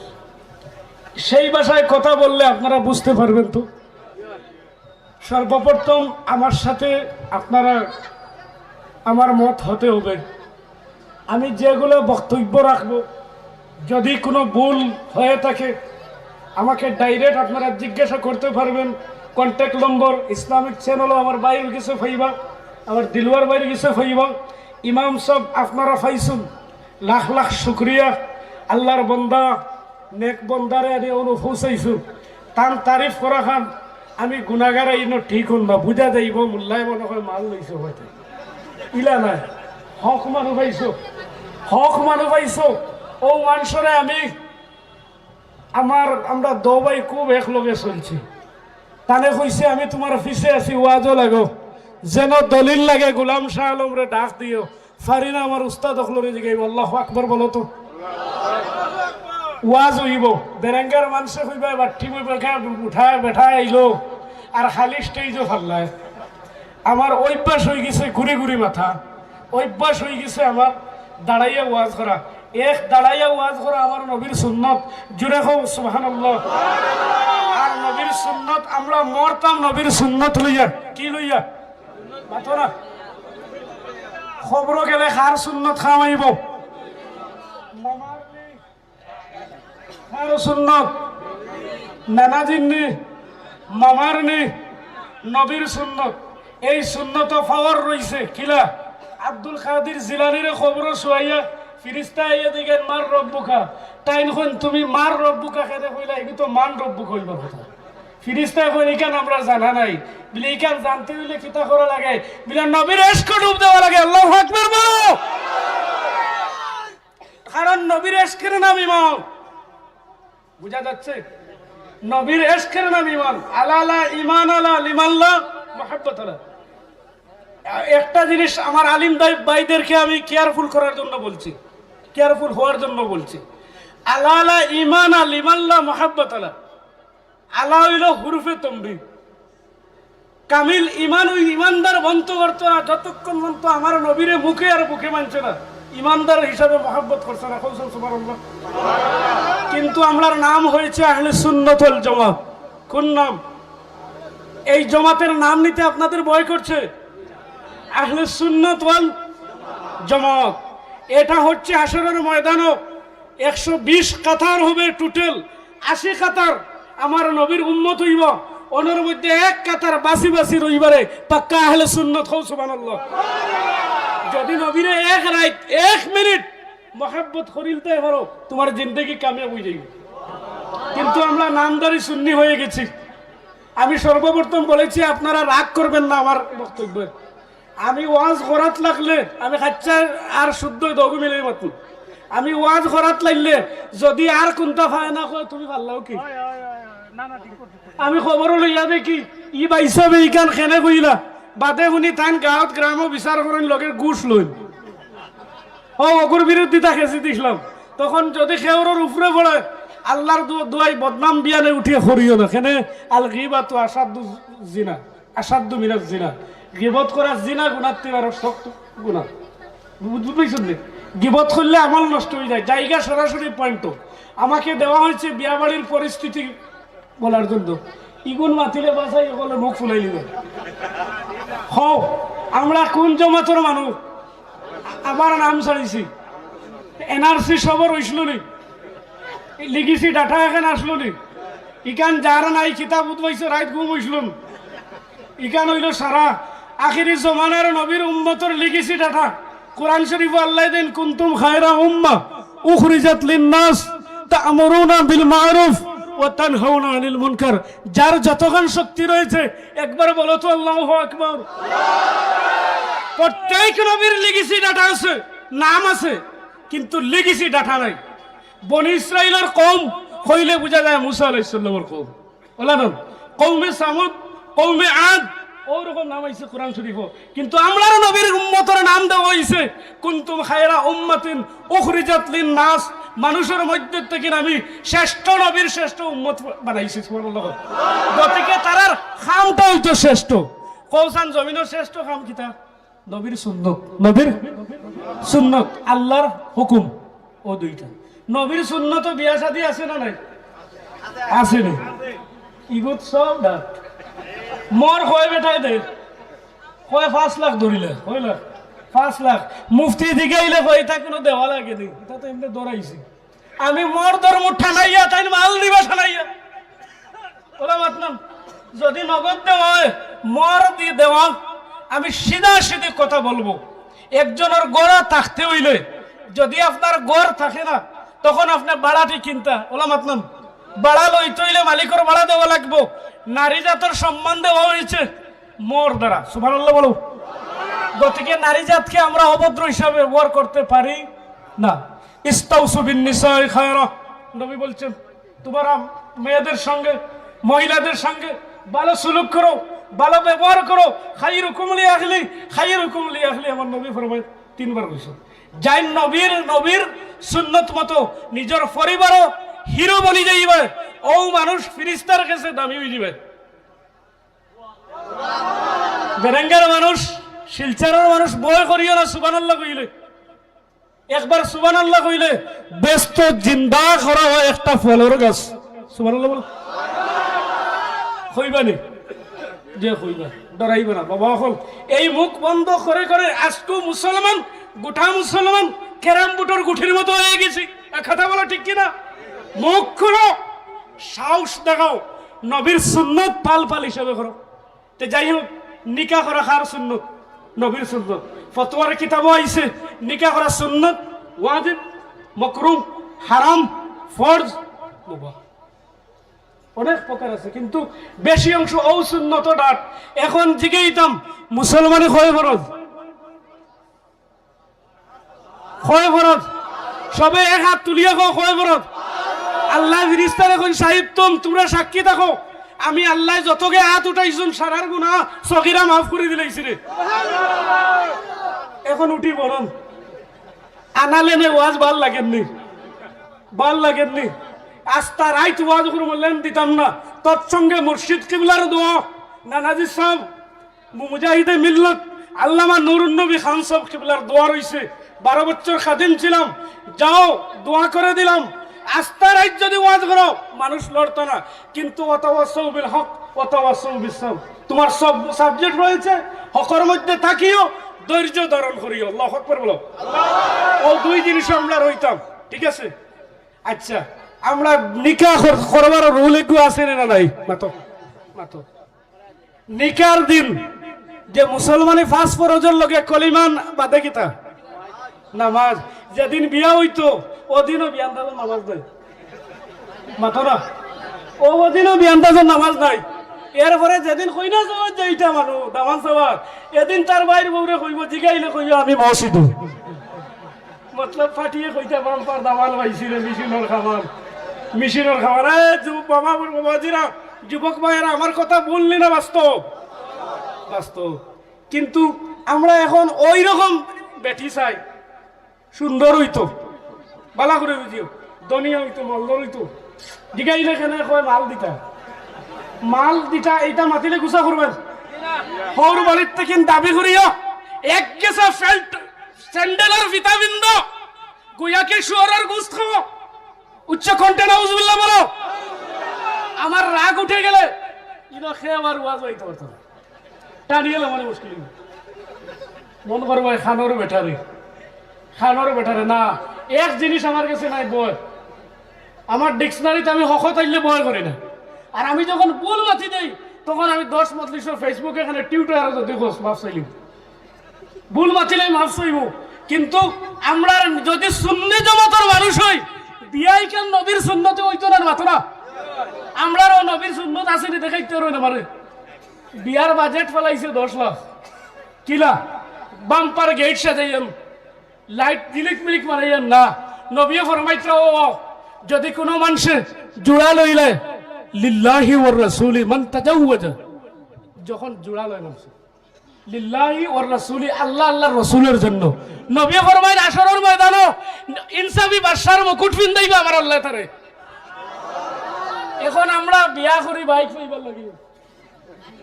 সেই ভাষায় কথা বললে আপনারা বুঝতে পারবেন তো। সর্বপ্রথম আমার সাথে আপনারা, আমার মত হতে হবে। আমি যেগুলো বক্তব্য রাখব, যদি কোনো ভুল হয়ে থাকে, আমাকে ডাইরেক্ট আপনারা জিজ্ঞাসা করতে পারবেন। কন্ট্যাক্ট নম্বর ইসলামিক চ্যানেলও আমার ভাইর গেছে পাইবা, আমার দিলওয়ার ভাইর গেছে পাইবা। ইমাম সাহেব আপনারা পাইছুন, লাখ লাখ শুকরিয়া। আল্লাহর বন্দা, নেক বন্দারে আনি অনু পৌঁছাইছু। তান তারিফ করা খান আমি গুনাগার, ইনো ঠিক হন না, বুঝা যাইব, মোল্লায় মনে হয় মাল লইছে হয়তো। ইলা নাই, হক মানু পাইছো, হক মানু পাইছো। ও মানষরে আমি, আমার, আমরা দো ভাই খুব একলগে চলছি। তানে কইছে, "আমি তোমার পিছে আছি, ওয়াজও লাগো, যেন দলিল লাগে, গোলাম শাহ আলমরে ডাক দিও।" পারি না, আমার উস্তাদ অকলরে জিগাইব। আল্লাহু আকবার বলো তো। ওয়াজ হইব, বেরেঙ্গার মানষে কইবা, "বাট্টি মই বেকা উঠায় বেঠায় আইলো, আর খালি স্টেজও ফাল্লায়।" আমার অভ্যাস হয়ে গেছে ঘুরি ঘুরি মাথা, অভ্যাস হয়ে গেছে আমার দাঁড়াইয়া ওয়াজ করা। এক দাঁড়াইয়া ওয়াজ করা আমার নবীর সুন্নত। জুরে কও সুবহানাল্লাহ। আর নবীর সুন্নত আমরা মরতাম নবীর সুন্নত লইয়া। কি লইয়া? মাতো না। খবরও গেলে কার সুন্নত খাওয়াইব? মামার নি? কার সুন্নত? নানাজির নি? মামার নি? নবীর সুন্নত। এই সুন্নত পাওয়ার রইছে কিলা? আব্দুল কাদির জিলানিরে খবরও শুয়াইয়া ফিরিস্তা আইয়া দেখেন, "মার রব্বুকা।" তাইন কইন, "তুমি মার রব্বুকা কেনে কইলা? এগু তো মান রব্বুকা হইবার কথা।" ফিরিস্তায় কইন, "ইখান আমরা জানা নাই।" বলে, "ইখান জানতে হইলে কিতা করা লাগে?" বলে, "নবীর এশকে ডুব দেওয়া লাগে।" আল্লাহু আকবার বলো। কারণ নবীর এশকের নাম ইমান। বুঝা যাচ্ছে? নবীর এশকের নাম ইমান। আলা লা ইমান আলা লিমান লা মুহাব্বত আলা। একটা জিনিস আমার আলিম দাই-, ভাইদেরকে আমি কেয়ারফুল করার জন্য বলছি, কেয়ারফুল হওয়ার জন্য বলছি। আলা লা ইমান আলা লিমান লা মুহাব্বত আলা। আলা হইল হুরুফে তমরি। কামিল ইমান ওই ইমানদার বন্ত করতো না যতক্ষণ পর্যন্ত আমার নবীরে মুখে আর বুকে মানছে না, ইমানদার হিসাবে মহাব্বত করছে না। কওছান সুবহানাল্লাহ। কিন্তু আমরার নাম হয়েছে আহলে সুন্নত ওয়াল জামাত। কোন নাম? এই জমাতের নাম নিতে আপনাদের ভয় করছে? আহলে সুন্নত ওয়াল জামাত। এটা হচ্ছে হাশরের ময়দানও একশো বিশ কাতার হবে টোটাল, আশি কাতার আমার নবীর উম্মত হইব, ওনার মধ্যে এক কাতার বাসি বাসি রইবারে পাক্কা আহলে সুন্নত। কও সুবহানাল্লাহ। যদি নবীরে এক রাইত, এক মিনিট মহাব্বত করিলতে পারো, তোমার জিন্দেগি কামিয়াব হয়ে যাইব। কিন্তু আমরা নামধারী সুন্নি হয়ে গেছি। আমি সর্বপ্রথম বলেছি, আপনারা রাগ করবেন না আমার বক্তব্যে। আমি ওয়াজ করাত লাগলে আমি খাচ্চা আর শুদ্ধ দগু মিলাই মাতু। আমি ওয়াজ করাত লাগলে যদি আর কোনটা পায় না কয়, তুমি পারলাও কি? আমি খবর লইয়া দেখি, ই ভাইসাবে ইখান কেনে কইলা, বাদে হুনি তান গাঁৱত গ্রামও বিচার করেন, লগে ঘুষ লইন। ও, অগুর বিরুদ্ধিতা খেছি দিছিলাম। তখন যদি কেউরর উপরে পড়ে, আল্লাহর দু-, দুয়াই বদনাম বিয়ানে উঠিয়া করিও না। কেনে? আল গিবাতু আশাদ্দু জিনা, আশাদ্দু মিনাজ জিনা। গিবত করা জিনা গুনার তে আরো শক্ত গুনা। বুঝ-, বুঝছইন নি? গিবত করলে আমল নষ্ট অই যায়। জায়গা সরাসরি পয়েন্ট। আমাকে দেওয়া হয়েছে বিয়াবাড়ির পরিস্থিতি বলার জন্য। ইগুন মাতিলে বাসাই অকলে মুখ ফুলাই নিবে। হও, আমরা কোন জমাতর মানুষ? আবার নাম ছাড়িছি। এনআরসি সবর অইছিল নি? লিগেসি ডাটা এখান আসলো নি? ইখান যার নাই কিতাব উদ্ভাইছে রাইত ঘুম অইছিল নি? ইখান অইল সারা আখেরি জমানার নবীর উম্মতর লিগেসি ডাটা। কোরআন শরীফ আল্লাহ দিন, "কুনতুম খায়রা উম্মাহ উখরিজাত লিন্নাস তা'মুরুনা বিল মা'রুফ ওয়া তানহাউনা আনিল মুনকার।" যার যতখান শক্তি রয়েছে, একবার বলো তো আল্লাহু আকবার। প্রত্যেক নবীর লিগেসি ডাটা আছে, নাম আছে, কিন্তু লিগেসি ডাটা নাই। বনি ইসরাইলর কওম কইলে বুঝা যায় মুসা আলাইহিস সালামর কওম। ওলা নাম কওমে সামুদ, কওমে আদ, ওরকম নাম আইছে কোরআন শরীফও। কিন্তু আমরার নবীর উম্মতর নাম দেওয়া অইছে, "কুনতুম খায়রা উম্মাতিন উখরিজাত লিন নাস", মানুষর মধ্যে থাকি আমি শ্রেষ্ঠ নবীর শ্রেষ্ঠ উম্মত বানাইছি। সুবহানাল্লাহ। গতিকে তারার কামটা অইতো শ্রেষ্ঠ। কওছান জমিনর শ্রেষ্ঠ কাম কিতা? নবীর সুন্নত, নবীর সুন্নত, আল্লাহর হুকুম, ও দুইটা। নবীর সুন্নত বিয়া শাদী আছে না নাই? আছে নি? ইগুত সব না। মোর কয় বেটায় দে, কয় পাঁচ লাখ ধরিলে, কয় লাখ? পাঁচ লাখ। মুফতি দিকে আইলে কয়, "ইটা কুনু দেওয়া লাগে নি, ইটা তো এমনে ধরাইছি।" আমি মোর ধর্ম ঠানাইয়া, তাইন মাল দিবা ঠানাইয়া। ওলা মাতলাম, যদি নগদ দেওয়া অয়, মোর দি দেওয়া, আমি সিধা সিধি কথা বলবো। একজনর ঘর থাকতে অইলে, যদি আপনার ঘর থাকে না, তখন আপনে ভাড়াটি কিনতা। ওলা মাতলাম, ভাড়া লইতে অইলে মালিকর ভাড়া দেওয়া লাগবো। নারী জাতর সম্মান দেওয়া অইছে মোর দ্বারা। সুবহানাল্লাহ বলো। গতিকে নারী জাতকে আমরা অভদ্র হিসাবে ব্যবহার করতে পারি না। ইস্তাউসু বিন নিসাই খায়রা, নবী বলছেন, তোমরা মেয়েদের সঙ্গে, মহিলাদের সঙ্গে ভালো সুলুক করো, ভালো ব্যবহার করো। খাইরুকুম লি আহলি, খাইরুকুম লি আহলি, আমার নবী ফরমায়, তিনবার কইছে। যাইন নবীর, নবীর সুন্নত মতো নিজর পরিবারও হিরো বনি যাইবে, ও মানুষ ফিরিস্তার কাছে দামি অই যাবে। বেরেঙ্গার মানুষ, শিলচরর মানুষ ভয় করিও না সুবহানাল্লাহ কইলে। একবার সুবহানাল্লাহ কইলে বেহেস্তো জিন্দা করা অয় একটা ফলর গাছ। সুবহানাল্লাহ বলো। কইবা নি? যে কইবা, ডরাইবা না। বাবা অকল, এই মুখ বন্ধ করে করে আজকু মুসলমান, গোটা মুসলমান ক্যারাম বোর্ডর গুটির মতো অই গেছি। এক কথা বলো, ঠিক কি না? মুখ খুলো, সাহস দেখাও, নবীর সুন্নত পাল পাল হিসাবে করো। তে যাই হোক, নিকা করা কার সুন্নত? নবীর সুন্নত। ফতোয়ার কিতাবও আইছে, নিকা করা সুন্নত, ওয়াজিব, মাকরুহ, হারাম, ফরজ, মুবাহ। অনেক প্রকার আছে, কিন্তু বেশি অংশ অউ সুন্নত ডাট। এখন জিগাইতাম, মুসলমানে কয় ফরজ? কয় ফরজ? সবে এক আত তুলিয়া কও, কয় ফরজ? আল্লায় ফিরিস্তারে কইন, "সাহিব তুম, তুমরা সাক্ষী থাকো, আমি আল্লায় যতগে আত উঠাইছুন, সারার গুনা সগিরা মাফ করি দিলাইছি রে।" এখন উঠি বলুন, আনালেনে ওয়াজ ভাল লাগের নি, ভাল লাগের নি। আস্তা রাইত ওয়াজ করমু, লেন দিতাম না। তৎসঙ্গে মুর্শিদ কিবলার দোয়া, নানাজি সাহেব, মুজাহিদে মিল্লত আল্লামা নুরুন নবী খান সাহেব কিবলার দোয়া রইছে, "বারো বছর খাদিম ছিলাম, যাও দোয়া করে দিলাম।" আস্তা রাইত যদি ওয়াজ করো, মানুষ লড়তো না, কিন্তু "ওয়াতাওয়াসাউ বিল হক, ওয়াতাওয়াসাউ বিস সাবর।" তোমার সব সাবজেক্ট রয়েছে, হকর মধ্যে থাকিও, ধৈর্য ধারণ করিও। আল্লাহু আকবার বলো। ও দুই জিনিস আমরা রইতাম, ঠিক আছে? আচ্ছা, আমরা নিকা কর-, করবার রুল একটু আছে না নাই? মাতো, মাতো। নিকার দিন যে মুসলমানে পাঁচ ফরজর লগে কলিমান বাদে কিতা? নামাজ। যেদিন বিয়া অইতো, ওদিনও বিয়ান্দাজর নামাজ নাই। মাতো না? ও, ওদিনও বিয়ান্দাজর নামাজ নাই। এরপরে যেদিন কইনা যাওয়ার যাইতা মানুষ, দামান সাওয়ার, এদিন তার ভাইর বউরে কইবো, জিগাইলে কইবো, "আমি মসজিদো।" মতলব ফাটিয়ে কইতা, "বাম্পার দামান পাইছি রে, মেশিনর খাবার, মেশিনর খাবার।" এ যুব-, বাবা, বাবাজিরা, যুবক ভাইয়েরা, আমার কথা ভুল নি না বাস্তব? বাস্তব। কিন্তু আমরা এখন ওই রকম বেটি চাই, সুন্দর অইতো। বালা করি বুঝিও, ধনী অইতো, মালদার অইতো। জিগাইলে কেনে কয় মাল দিতা, মাল দিতা, ইটা মাতিলে গুছা করবেন। হউর বাড়ির থাকি দাবি করিও, এক গেছা ফেল্ট স্যান্ডেলর ফিতা বিন্দো, গুয়াকে শুয়ারর গুস্ত খাও। উচ্চ কণ্ঠে নাউজুবিল্লাহ বলো। আমার রাগ উঠে গেলে ইনো খে আবার ওয়াজ অইতে পারতো না। টানিয়ে মানে মুশকিল। মন করবো খানোর বেটারে, খানোর বেটারে না। এক জিনিস আমার গেছে নাই, বয়। আমার ডিকশনারিত আমি হক তাইলে বয় করি না। আর আমি যখন ভুল মাতি দেই, তখন আমি দশ মজলিসর Facebook এখানে টিউটার যদি হোস মাফ চাইলিম। ভুল মাতিলে মাফ চাইমু। কিন্তু আমরা যদি সুন্নি জমাতর মানুষ অই, বিয়াই কেন নবীর সুন্নতে অইতো না, মাতো না। আমরারও নবীর সুন্নত আছে নি, দেখাইতে পারবে না মানে। বিয়ার বাজেট ফালাইছে দশ লাখ। কিলা? বাম্পার গেট সাজাইয়াম, লাইট ঝিলিক মিলিক মারাইয়াম না। নবীয়ে ফরমাইতরা, ও, যদি কোনো মানষে জুড়া লইলে, লিল্লাহি ওয়ার রাসূলি মান তাজাওয়াজা, যখন জুড়া লয় মানষে, লিল্লাহি ওয়ার রাসূলি, আল্লাহ, আল্লাহর রসুলের জন্য। নবীয়ে ফরমাইন, হাশরর ময়দানো ইনসাফি বাদশার মুকুট ফিন্দাইবা আমার আল্লায় তারে। এখন আমরা বিয়া করি বাইক পাইবার লাগি,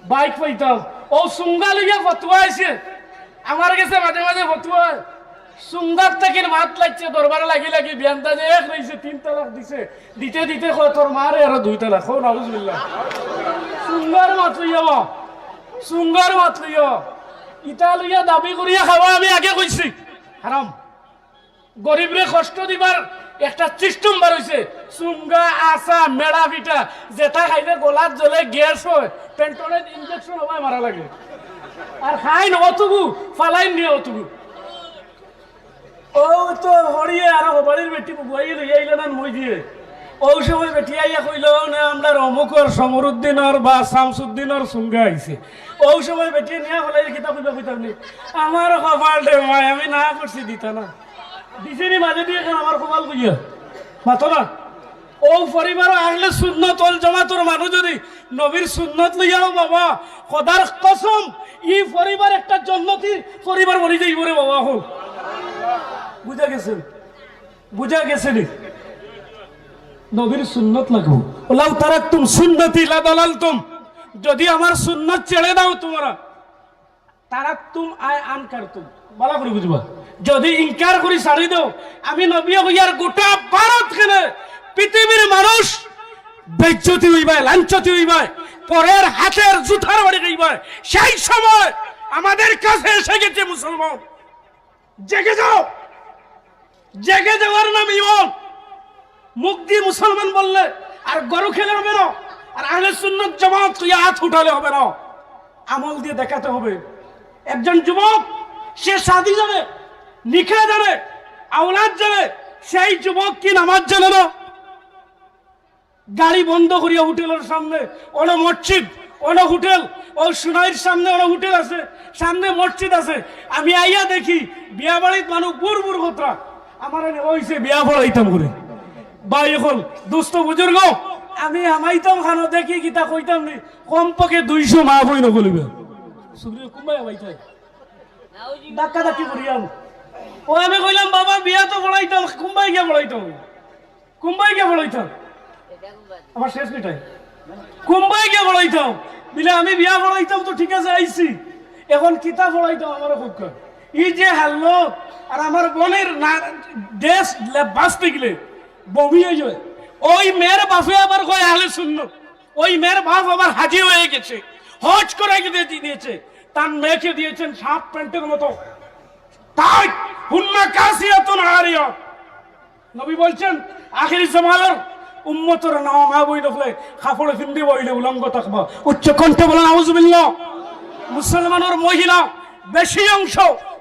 বাইক পাইতাম। ও সুঙ্গা লইয়া ফতুয়া আইছে, আমার গেছে মাঝে মাঝে ফতুয়া। সুঙ্গার থাকি মাত লাগছে, দরবারে লাগি লাগি বিয়ানটা যে এক রইছে, তিন তালাক দিছে, দিতে দিতে কয়, "তোর মারে আরো দুই তালাক।" কও নাউজুবিল্লাহ। সুঙ্গার মাত লইয়া বা, সুঙ্গার মাত লইয়া। ইটা লইয়া দাবি করিয়া খাওয়া আমি আগে কইছি, হারাম। গরিবরে কষ্ট দিবার একটা সিস্টেম বার অইছে। সুঙ্গা, আসা, মেড়া পিঠা, যেটা খাইলে গলাত জ্বলে, গ্যাস হয়, পেন্টনের ইনজেকশন হবায় মারা লাগে। আর খাইন অতগু, ফালাইন নিয়া অতগু। ও তো হরিয়ে আর হবাড়ির বেটি বুয়াই লইয়া আইলে না মই দিয়ে। ও সময় বেটি আইয়া কইল, "না, আমরা অমুকর সমরুদ্দিনর বা শামসুদ্দিনর সুঙ্গা আইছে।" ও সময় বেটি নিয়া হলাই কিতা কইবা কইতাম নি, "আমার কপাল রে মাই, আমি না করছি দিতা না।" দিছে নি মাঝে দিয়ে কেন আমার কপাল কইয়া? মাতো না। ও পরিবার আহলে সুন্নত ওয়াল জামাতর মানুষ যদি নবীর সুন্নত লইয়াও বাবা, খোদার কসম, ই পরিবার একটা জন্নতি পরিবার বনি যাইব রে বাবা। হো, বুঝা গেছে? বুঝা গেছে নি? নবীর সুন্নত লাগবো। "লাউ তারাকতুম সুন্নতি লাদালালতুম।" যদি আমার সুন্নত ছেড়ে দাও তোমরা, তারাকতুম আই আনকারতুম, ভালা করি বুঝবা। যদি ইনকার করি ছাড়ি দেও, আমি নবী হইয়ার গোটা ভারত খেলে পৃথিবীর মানুষ বেইজ্জতি হইবায়, লাঞ্ছতি হইবায়, পরের হাতের জুতার বাড়ি খাইবায়। সেই সময় আমাদের কাছে এসে গেছে মুসলমান। জেগে যাও, জেগে যাওয়ার নাম ইমান। মুখ দিয়ে মুসলমান বললে আর গরু খেলে হবে না, আর আহলে সুন্নত জামাত কইয়া হাত উঠালে হবে না, আমল দিয়ে দেখাতে হবে। একজন যুবক, সে শাদী জানে, নিকাহ জানে, আওলাদ জানে, সেই যুবক কি নামাজ জানে না? গাড়ি বন্ধ করিয়া হোটেলের সামনে, অনো মসজিদ, অনো হোটেল, ও সুনাইর সামনে অনো হোটেল আছে, সামনে মসজিদ আছে। আমি আইয়া দেখি বিয়া বাড়িত মানুষ বুড় বুড় খতরা, আমার এনে অইছে বিয়া পড়াইতাম করে। ভাই, এখন দুস্থ বুজুর্গ, আমি হামাইতাম খানো দেখি কিতা কইতাম নি, কমপক্ষে দুইশো মা বই নকলিবে। সুগ্রিব কুম্বাই হামাইতে হয়। ধাক্কা ধাক্কি করিয়াম। ও আমি কইলাম, "বাবা, বিয়া তো পড়াইতাম, কুম্বাই গিয়া পড়াইতাম।" কুম্বাই গিয়া পড়াইতাম? আমার শেষ মিটাই। কুম্বাই গিয়া পড়াইতাম? বিলে আমি বিয়া পড়াইতাম তো ঠিক আছে, আইছি। এখন কিতা পড়াইতাম আমার খুব কম। এই যে হাল্লো, আর আমার বোনের না, ড্রেস লে-, বাঁচতে গেলে বমি হয়ে যায়। ওই মেয়ের বাপে আবার কয় আহলে সুন্নত। ওই মেয়ের বাপ আবার হাজি হয়ে গেছে, হজ করে গিয়ে দিয়েছে। তার মেয়েকে দিয়েছেন হাফ প্যান্টের মতো। তাই হুন্না কাসিয়াতুন আরিয়া। নবী বলছেন, আখেরি জামানার উম্মতর নামা মা বই দেখলে কাপড় ফিন্দি বইলে উলঙ্গ থাকবা। উচ্চ কণ্ঠে বলেন, "আউযুবিল্লাহ।" মুসলমানের মহিলা বেশি অংশ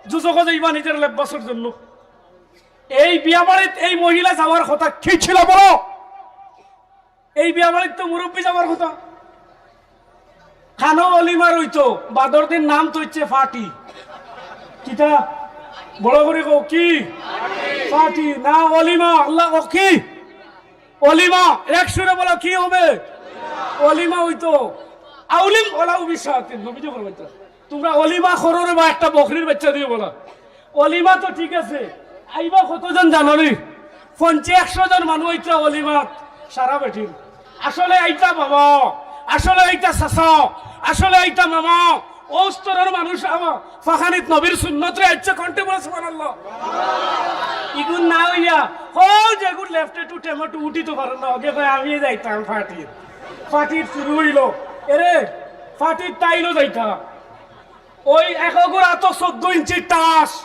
দুজখো যাইবা নিজের লেবাসের জন্য। এই বিয়া বাড়িত এই মহিলা যাওয়ার কথা কি ছিল বলো? এই বিয়া বাড়িত তো মুরব্বী যাওয়ার কথা। খানো অলিমার হইতো, বাদর দিন নাম তো হচ্ছে ফাটি। কিতা? বড় করে কও কি? ফাটি। না অলিমা, আল্লাহ কও কি? অলিমা, এক সুরে বলো কি হবে? অলিমা হইতো। আউলিম ওলা উবি সাথে নবীজি ফরমাইতো, "তোমরা অলিমা করো রে বা একটা বকরির বাচ্চা দিয়ে বলা।" অলিমা তো ঠিক আছে, আইবা কতজন জানো নি? পঞ্চাশ একশো জন মানুষ আইতা অলিমাত, সারা বেটিন। আসলে আইতা বাবা, আসলে আইতা চাচা, আসলে আইতা মামা। অউ স্তরর মানুষ আমার ফাখানিত নবীর সুন্নতরে আইচ্ছা কণ্ঠে বলে সুবহানাল্লাহ। ইগুন না অইয়া, হউ যেগুন লেফটে টু টেমো টু উঠিতো পারইন না, অগে কয় আমি যাইতাম পার্টিত। পার্টিত শুরু অইলো, এরে, পার্টিত তাইনও যাইতা। ওই এক অগুর আতো চৌদ্দ ইঞ্চির টাস,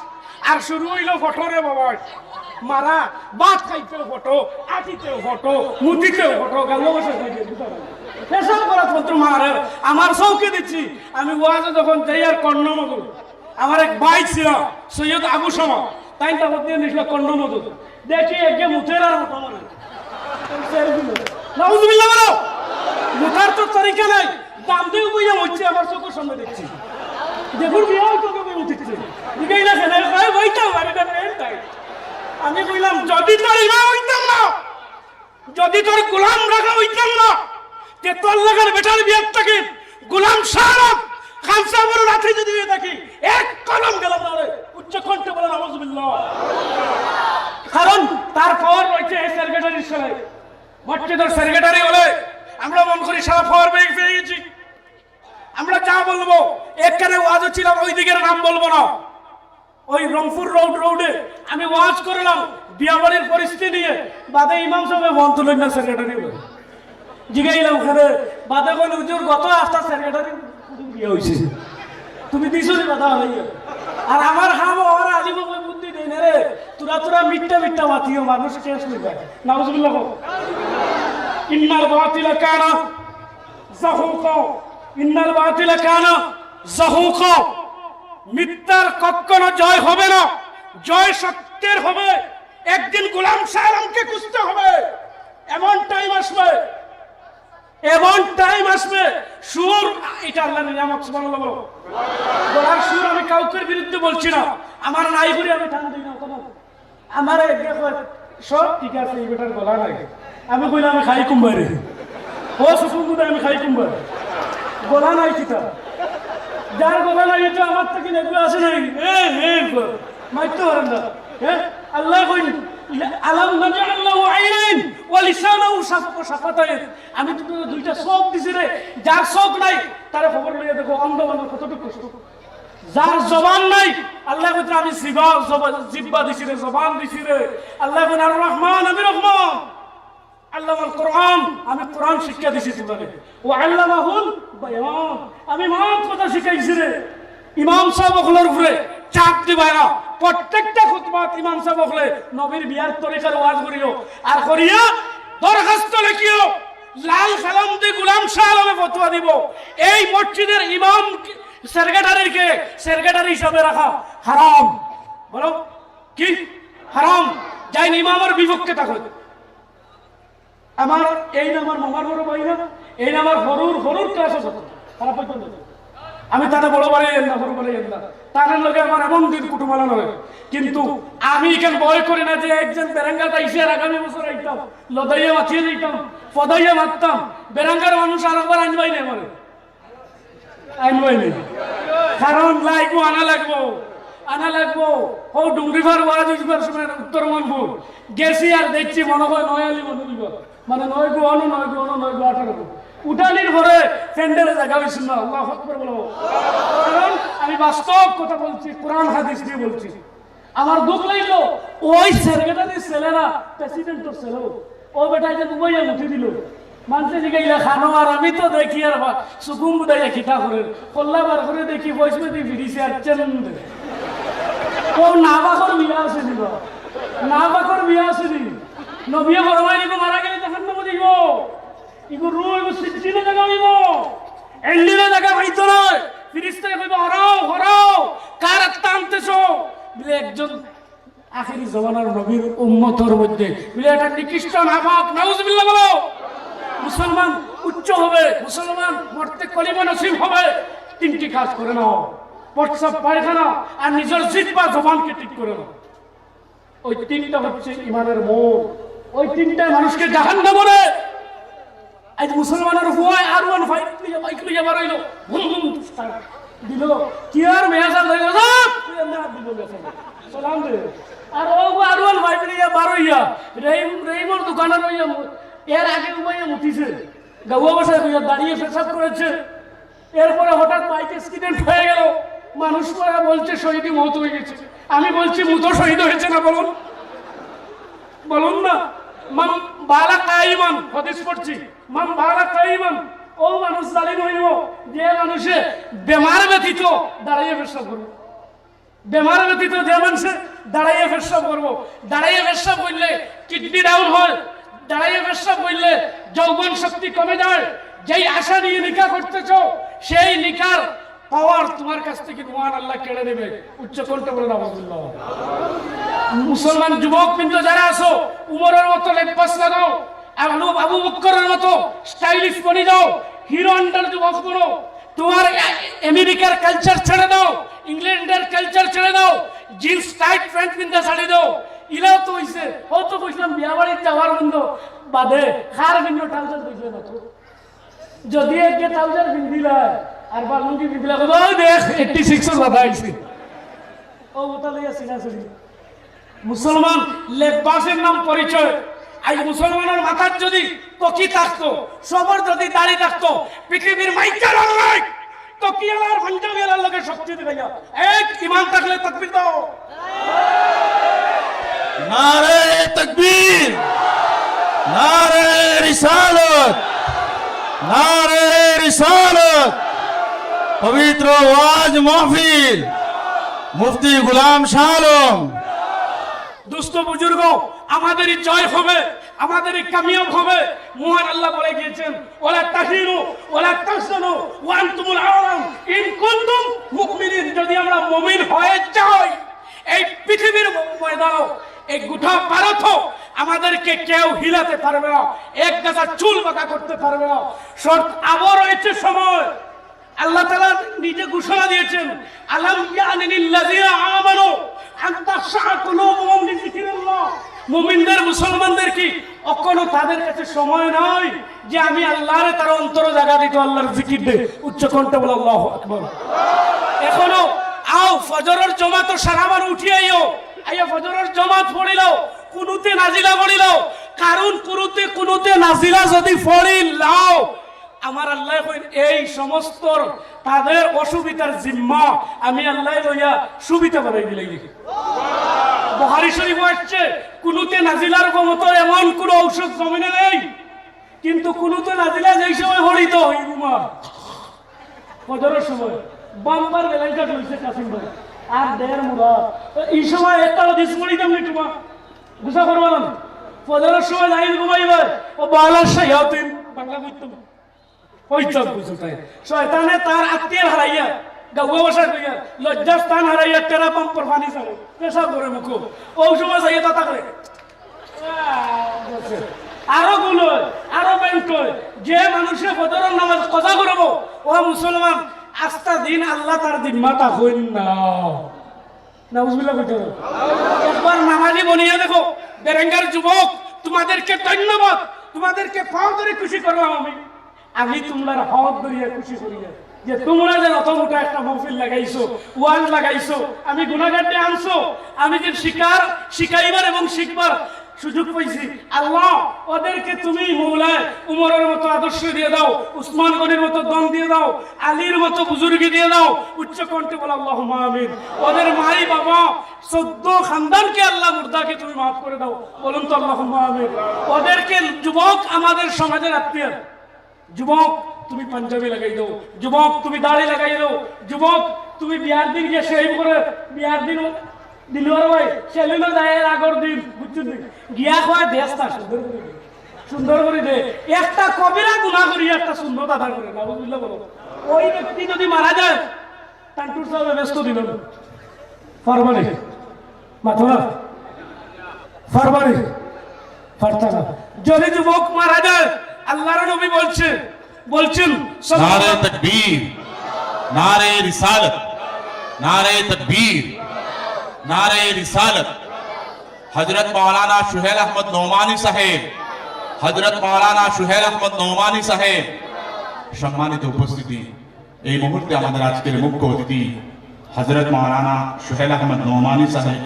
আর শুরু অইলো ফটো রে বাবা। মারা, ভাত খাইতেও ফটো, আটিতেও ফটো, মুতিতেও ফটো, গালো বসে খাইতে। পেশাব করাত মাত্র মারে, আমার চউখে দেখছি। আমি ওয়াজো যখন যাই আর কর্ণ মধু, আমার এক ভাই ছিল সৈয়দ আবু শামা, তাইন তাবত দিয়া নিছিল কর্ণ মধু। দেখি একে মুতের আর ফটো মারে। নাউজুবিল্লাহ বলো। মুতার তো তরিকা নাই। দাম দিয়ে বইয়া হচ্ছে আমার চোখের সামনে দেখছি। দেখুন বিয়াও তোকে বই উঠেছে। দিকেই না খেলে, ভাই, ভাই, তো বাড়িটা নেন তাই। আমি কইলাম, যদি তোর ইমাম হইতাম না, যদি তোর গোলাম রাখা হইতাম না, তে তোর লাখান বেটার বিয়ার থাকি গোলাম শাহ আলম খান সাহেবের রাতে যদি হয়ে থাকি, এক কলম গেলাম না রে। উচ্চ কণ্ঠে বলেন, নাউজুবিল্লাহ। কারণ তার পাওয়ার রয়েছে এই সেক্রেটারির সাথে। মসজিদের সেক্রেটারি হলে আমরা মন করি সারা পাওয়ার পেয়ে পেয়ে গেছি। আমরা যা বলবো, এখানে ওয়াজও ছিলাম, ওই দিকের নাম বলবো না। ওই রংপুর রোড, রোডে আমি ওয়াজ করলাম, বিয়াবাড়ির পরিস্থিতি নিয়ে। বাদে ইমাম সাহেব ফোন তুলেন না, সেক্রেটারি বলে। জিগাইলাম, ওখানে বাদে বলে, "হুজুর, গত হাপ্তা সেক্রেটারি বিয়া হইছে, তুমি দিছো নি বাধা হইয়া?" আর আমার হাম ওরা আলিম বুদ্ধি দেয় না রে, তোরা তোরা মিথ্যা মিথ্যা মাতিও, মানুষ কেস হয়ে যায়। নাউজুবিল্লাহ। ইন্নাল বাতিলা কানা জাহুকা, ইন্নাল বাতিলা কানা জাহুকা। মিথ্যার কখনো জয় হবে না, জয় সত্যের হবে। একদিন গোলাম শাহ আলমকে খুঁজতে হবে। এমন টাইম আসবে, এমন টাইম আসবে, সুর, এটা আল্লাহর নিয়ামত, সুবহানাল্লাহ বলো। গলার সুর আমি কাউকে বিরুদ্ধে বলছি না, আমার নাই করে আমি টান দিই না, কোনো আমার এক দেখো, সব ঠিক আছে, এই বেটার গলা নাই। আমি কইলাম, "আমি খাই কুম্বারে।" ও সুকুন গুদা, আমি খাই কুম্বারে। গলা নাই কিতা? যার গলা নাই, এটা আমার থেকে নেবে আসে নাই। এ, এ, মারতে পারেন না। হ্যাঁ? আল্লাহ কইন, "আলাম নাজআল লাহু আইনাইন ওয়া লিসানাহু শাফ-, ওয়া শাফাতাইন।" আমি তো তোকে দুইটা চোখ দিছি রে, যার চোখ নাই, তারা খবর লইয়া দেখো, অন্ধ মানুষ কতটুকু কষ্ট। যার জবান নাই, আল্লাহ কইতে আমি জিবা, জবা-, জিব্বা দিছি রে, জবান দিছি রে। আল্লাহ কইন, "আর রহমান, আমি রহমান।" আল্লামাল কোরআন, আমি কোরআন শিক্ষা দিছি তোমারে। "ওয়া আল্লামাহুল বায়ান", আমি মাত কথা শিখাইছি রে। ইমাম সাহেব অকলর উপরে চাপ দিবায় না। প্রত্যেকটা খুতবাত ইমাম সাহেব অকলে নবীর বিয়ার তরিকার ওয়াজ করিও। আর করিয়া দরখাস্ত লেখিও, লাল কালাম দি গোলাম শাহ আলমে ফতোয়া দিব। এই মসজিদের ইমাম সেক্রেটারিকে সেক্রেটারি হিসাবে রাখা হারাম। বলো, কি হারাম? যাইন ইমামর বিপক্ষে থাকো। আমার এই না আমার মামার বড় ভাই না, এই না আমার হরুর, হরুর ক্লাসে পড়তো। খারাপ পাইতো না। আমি তারে বড় ভাই এর না, হরু ভাই এর না। তার লগে আমার এমন দিন কুটুমালা নয়। কিন্তু আমি এখানে ভয় করি না যে একজন বেরাঙ্গা তাইছে আর আগামী বছর আইতাম, লদাইয়া মাতিয়ে দিতাম, ফদাইয়া মারতাম। বেরাঙ্গার মানুষ আর একবার আনবাই না আমার। আনবাই না। কারণ লাগবো, আনা লাগবো, আনা লাগবো। ও ডুংরিফার ওয়াজ উঠবার সময় উত্তর মনপুর গেছি আর দেখছি মনে হয় নয় আলি মনে দিব। মানে নয় গো অনো, নয় গো অনো, নয় গো আঠারো গো। উঠানির পরে প্যান্ডেলে জায়গা হইছিল না। আল্লাহু আকবার বলো। কারণ আমি বাস্তব কথা বলছি, কোরআন হাদিস দিয়ে বলছি। আমার দুঃখ লাগলো, ওই সেক্রেটারির ছেলে না, প্রেসিডেন্টর ছেলে। ও বেটা যে দুবাইয়ে উঠে দিল। মানতে দিকে ইলা খানো আর আমি তো দেখি আর বা-, সুকুম বুদাইয়া কিতা করে। কল্লা বার করে দেখি, পয়সা দিয়ে ফিরিছে আর চেন। ও না বাকর বিয়া আছে দিল। না বাকর বিয়া আছে দিল। নবিয়ে ফরমাইলে তো মারা গেলে তখন না বুঝিব। ইগু রু, ইগু সিজিলে জায়গা হইব। এন্ডিলে জায়গা হইতো নয়। ফিরিস্তায় কইব, "হরাও, হরাও, কার আত্মা আনতেছো?" বলে, "একজন আখেরি জমানার নবীর উম্মতর মধ্যে।" বলে, "এটা নিকৃষ্ট নাপাক।" নাউজুবিল্লাহ বলো। মুসলমান উচ্চ হবে, মুসলমান মরতে কলিমা নসিব হবে। তিনটি কাজ করে নাও, প্রস্রাব, পায়খানা আর নিজের জিহ্বা জবানকে ঠিক করে নাও। ওই তিনটা হচ্ছে ইমানের মোড়। ওই তিনটায় মানুষকে জাহান্নামে নেয়। আজ মুসলমানের হুয়ায় আর ওয়ান ফাইভ লইয়া, বাইক লইয়া বার হইলো, ভুম ভুম। দিল। কি আর মেয়া সাহেব হইল, "যাও!" তুই এমনি হাত দিল মেয়া সাহেব। সালাম দে। আর ও গো আরো আল ভাই বলে ইয়া বারো ইয়া। রহিম, রহিমর দোকানে রইয়া মু-, এর আগে উবাইয়া মুতিছে। গাউয়া ভাষায় কইয়া দাঁড়িয়ে পেশাব করেছে। এরপরে হঠাৎ বাইক অ্যাক্সিডেন্ট হয়ে গেল। মানুষ পড়া বলছে শহীদি মত হয়ে গেছে। আমি বলছি মুতো শহীদ হয়েছে না বলুন? বলুন না। মান বালা কাইমান, হাদিস পড়ছি। মান বালা কাইমান, ও মানুষ জালিম হইব, যে মানুষে বেমার ব্যতীত দাঁড়াইয়া পেশাব করব। বেমার ব্যতীত যে মানুষে দাঁড়াইয়া পেশাব করব, দাঁড়াইয়া পেশাব করলে কিডনি ডাউন হয়, দাঁড়াইয়া পেশাব করলে যৌবন শক্তি কমে যায়। যেই আশা নিয়ে নিকা করতেছ, সেই নিকার পাওয়ার তোমার কাছ থেকে মহান আল্লাহ কেড়ে নেবে। উচ্চ কণ্ঠে বলে নাউজুবিল্লাহ। মুসলমান যুবক বৃন্দ যারা আছো, উমরের মতো লেবাস লাগাও, আবু, আবু বক্করের মতো স্টাইলিশ বনি যাও, হিরো হন্ডার যুবক বনো। তোমার আ-, আমেরিকার কালচার ছেড়ে দাও, ইংল্যান্ডের কালচার ছেড়ে দাও, জিন্স টাইট প্যান্ট পিনতে ছাড়ি দাও। ইলাও তো হইছে, ও তো কইছিলাম বিয়া বাড়িত যাওয়ার বন্ধ বাদে খার ভিন্ন ট্রাউজার দেখবে না তো। যদি একে ট্রাউজার পিন্দিলা আর বালুঙ্গি পিন্দিলা, কইবা, "ওই দেখ, এইটটি সিক্স এর বাধা আইছে।" ও ওটা লইয়া সিনা ছুড়ি। মুসলমান লেবাসের নাম পরিচয়। আজ মুসলমানের মাথার যদি টুপি থাকতো, সবার যদি দাড়ি থাকতো, পৃথিবীর মাইকের আল্লাহ টুপিওয়ালার পাঞ্জাবিওয়ালার লগে শক্তি দিবে না। এক ইমান থাকলে তকবীর দাও। নারে তকবীর, নারে রিসালত, নারে রিসালত, পবিত্র ওয়াজ মাহফিল, মুফতি গোলাম শাহ আলম। দোস্ত বুজুর্গ, আমাদেরই জয় হবে, আমাদেরই কামিয়াব হবে। মহান আল্লাহ বলে গিয়েছেন, "ওয়ালা তাহিনু ওয়ালা তাহজানু ওয়া আনতুমুল আ'লাউনা ইন কুনতুম মুমিনিন।" যদি আমরা মুমিন হয়ে যাই, এই পৃথিবীর ময়দানও, এই গোটা ভারতও আমাদেরকে কেউ হিলাতে পারবে না, এক গাছা চুল বাঁকা করতে পারবে না। শর্ত আবার রয়েছে সময়। আল্লাহ তাআলা নিজে ঘোষণা দিয়েছেন, "আলাম ইয়ানি লিল্লাযিনা আমানু আন তাখশাআ কুলুবুহুম লিযিকরিল্লাহ।" মুমিনদের, মুসলমানদের কি এখনো তাদের কাছে সময় নাই যে আমি আল্লাহরে তার অন্তরে জায়গা দিত, আল্লাহর জিকির দে? উচ্চ কণ্ঠে বলো, "আল্লাহু আকবার।" এখনো আও, ফজরের জমাত সারা বার উঠি আইও, আইয়া ফজরের জমাত পড়িলাও, কুনুতে নাজিলা পড়িলাও, কারণ কুনুতে, কুনুতে নাজিলা যদি পড়িলাও, আমার আল্লাহ কইন, এই সমস্ত তাদের অসুবিধার জিম্মা আমি আল্লাহ লইয়া সুবিধা বানাই দিলাই। বুখারী শরীফ আসছে, কুনুতে নাজিলার মতো এমন কোনো ঔষধ জমিনে নেই, কিন্তু কুনুতে নাজিলা যেই সময় হরিত হই ঘুমা, ফজরের সময় বাম্পার বেলাইটা রয়েছে কাসিম ভাই, আর দেড় মুরা। তো এই সময় একটা হাদিস পড়ি দেন একটু মা, গুসা করবো না। ফজরের সময় যাই ঘুমাইবে, ও বালা শায়াতিন, বাংলা কইতাম। ওই চোখ বুঝো তাই। শয়তানে তার আত্মীয় হারাইয়া, গাউয়া ভাষা কইয়া, লজ্জাস্থান হারাইয়া, টেরা পাম্পর পানি ছাড়ে, পেশাব করে মুখো। ওই সময় যাইয়া তা করে। আরো গুণ হয়, আরো ব্যাংক হয়। যে মানুষে ফজরের নামাজ কাজা করবো, ও মুসলমান, আস্তা দিন আল্লাহ তার জিম্মাটা হইন না। নাউজুবিল্লাহ কইতে হবে। একবার নামাজি বনিয়া দেখো, বেরেঙ্গার যুবক, তোমাদেরকে ধন্যবাদ, তোমাদেরকে পাও ধরে খুশি করলাম আমি। আমি তোমরার হক ধরিয়া খুশি করিয়া যে তোমরা যে অত মোটা একটা মহফিল লাগাইছো, ওয়াজ লাগাইছো, আমি গুনাহগাররে আনছো, আমি যে শিকার, শিখাইবার এবং শিখবার সুযোগ পাইছি। আল্লাহ, ওদেরকে তুমি মৌলায় উমরের মতো আদর্শ দিয়ে দাও, উসমান গনির মতো দম দিয়ে দাও, আলীর মতো বুজুর্গি দিয়ে দাও। উচ্চ কণ্ঠে বলো, "আল্লাহুম্মা আমিন।" ওদের মাই বাবা, চোদ্দ খানদানকে আল্লাহ মুর্দাকে তুমি মাফ করে দাও। বলুন তো, "আল্লাহুম্মা আমিন।" ওদেরকে যুবক আমাদের সমাজের আত্মীয়। যুবক, তুমি পাঞ্জাবি লাগাই দাও, যুবক, তুমি দাড়ি লাগাই দাও, যুবক, তুমি বিয়ার দিন গিয়া শেভ করে, বিয়ার দিন দিলওয়ার ভাই সেলুনে যায় এর আগর দিন, বুঝছেন নি? গিয়া কয়, "দেশ না সুন্দর করে দে, সুন্দর করে দে।" একটা কবিরা গুনাহ করি একটা সুন্নত আদায় করে, নাউজুবিল্লাহ বলো। ওই ব্যক্তি যদি মারা যায়, তান্টুর সাহেব ব্যস্ত দিল না। পারবা নি? মাথো না? পারবা নি? পারতা না। যদি যুবক মারা যায়, আল্লাহর নবী বলছে, বলছেন, নারে তকবীর, নারে রিসালত, নারে তকবীর, নারে রিসালত। হযরত মাওলানা সুহেল আহমদ নোমানী সাহেব, হযরত মাওলানা সুহেল আহমদ নোমানী সাহেব, সম্মানিত উপস্থিতি, এই মুহূর্তে আমাদের আজকের মুখ্য অতিথি হযরত মাওলানা সোহেল আহমদ নোমানী সাহেব,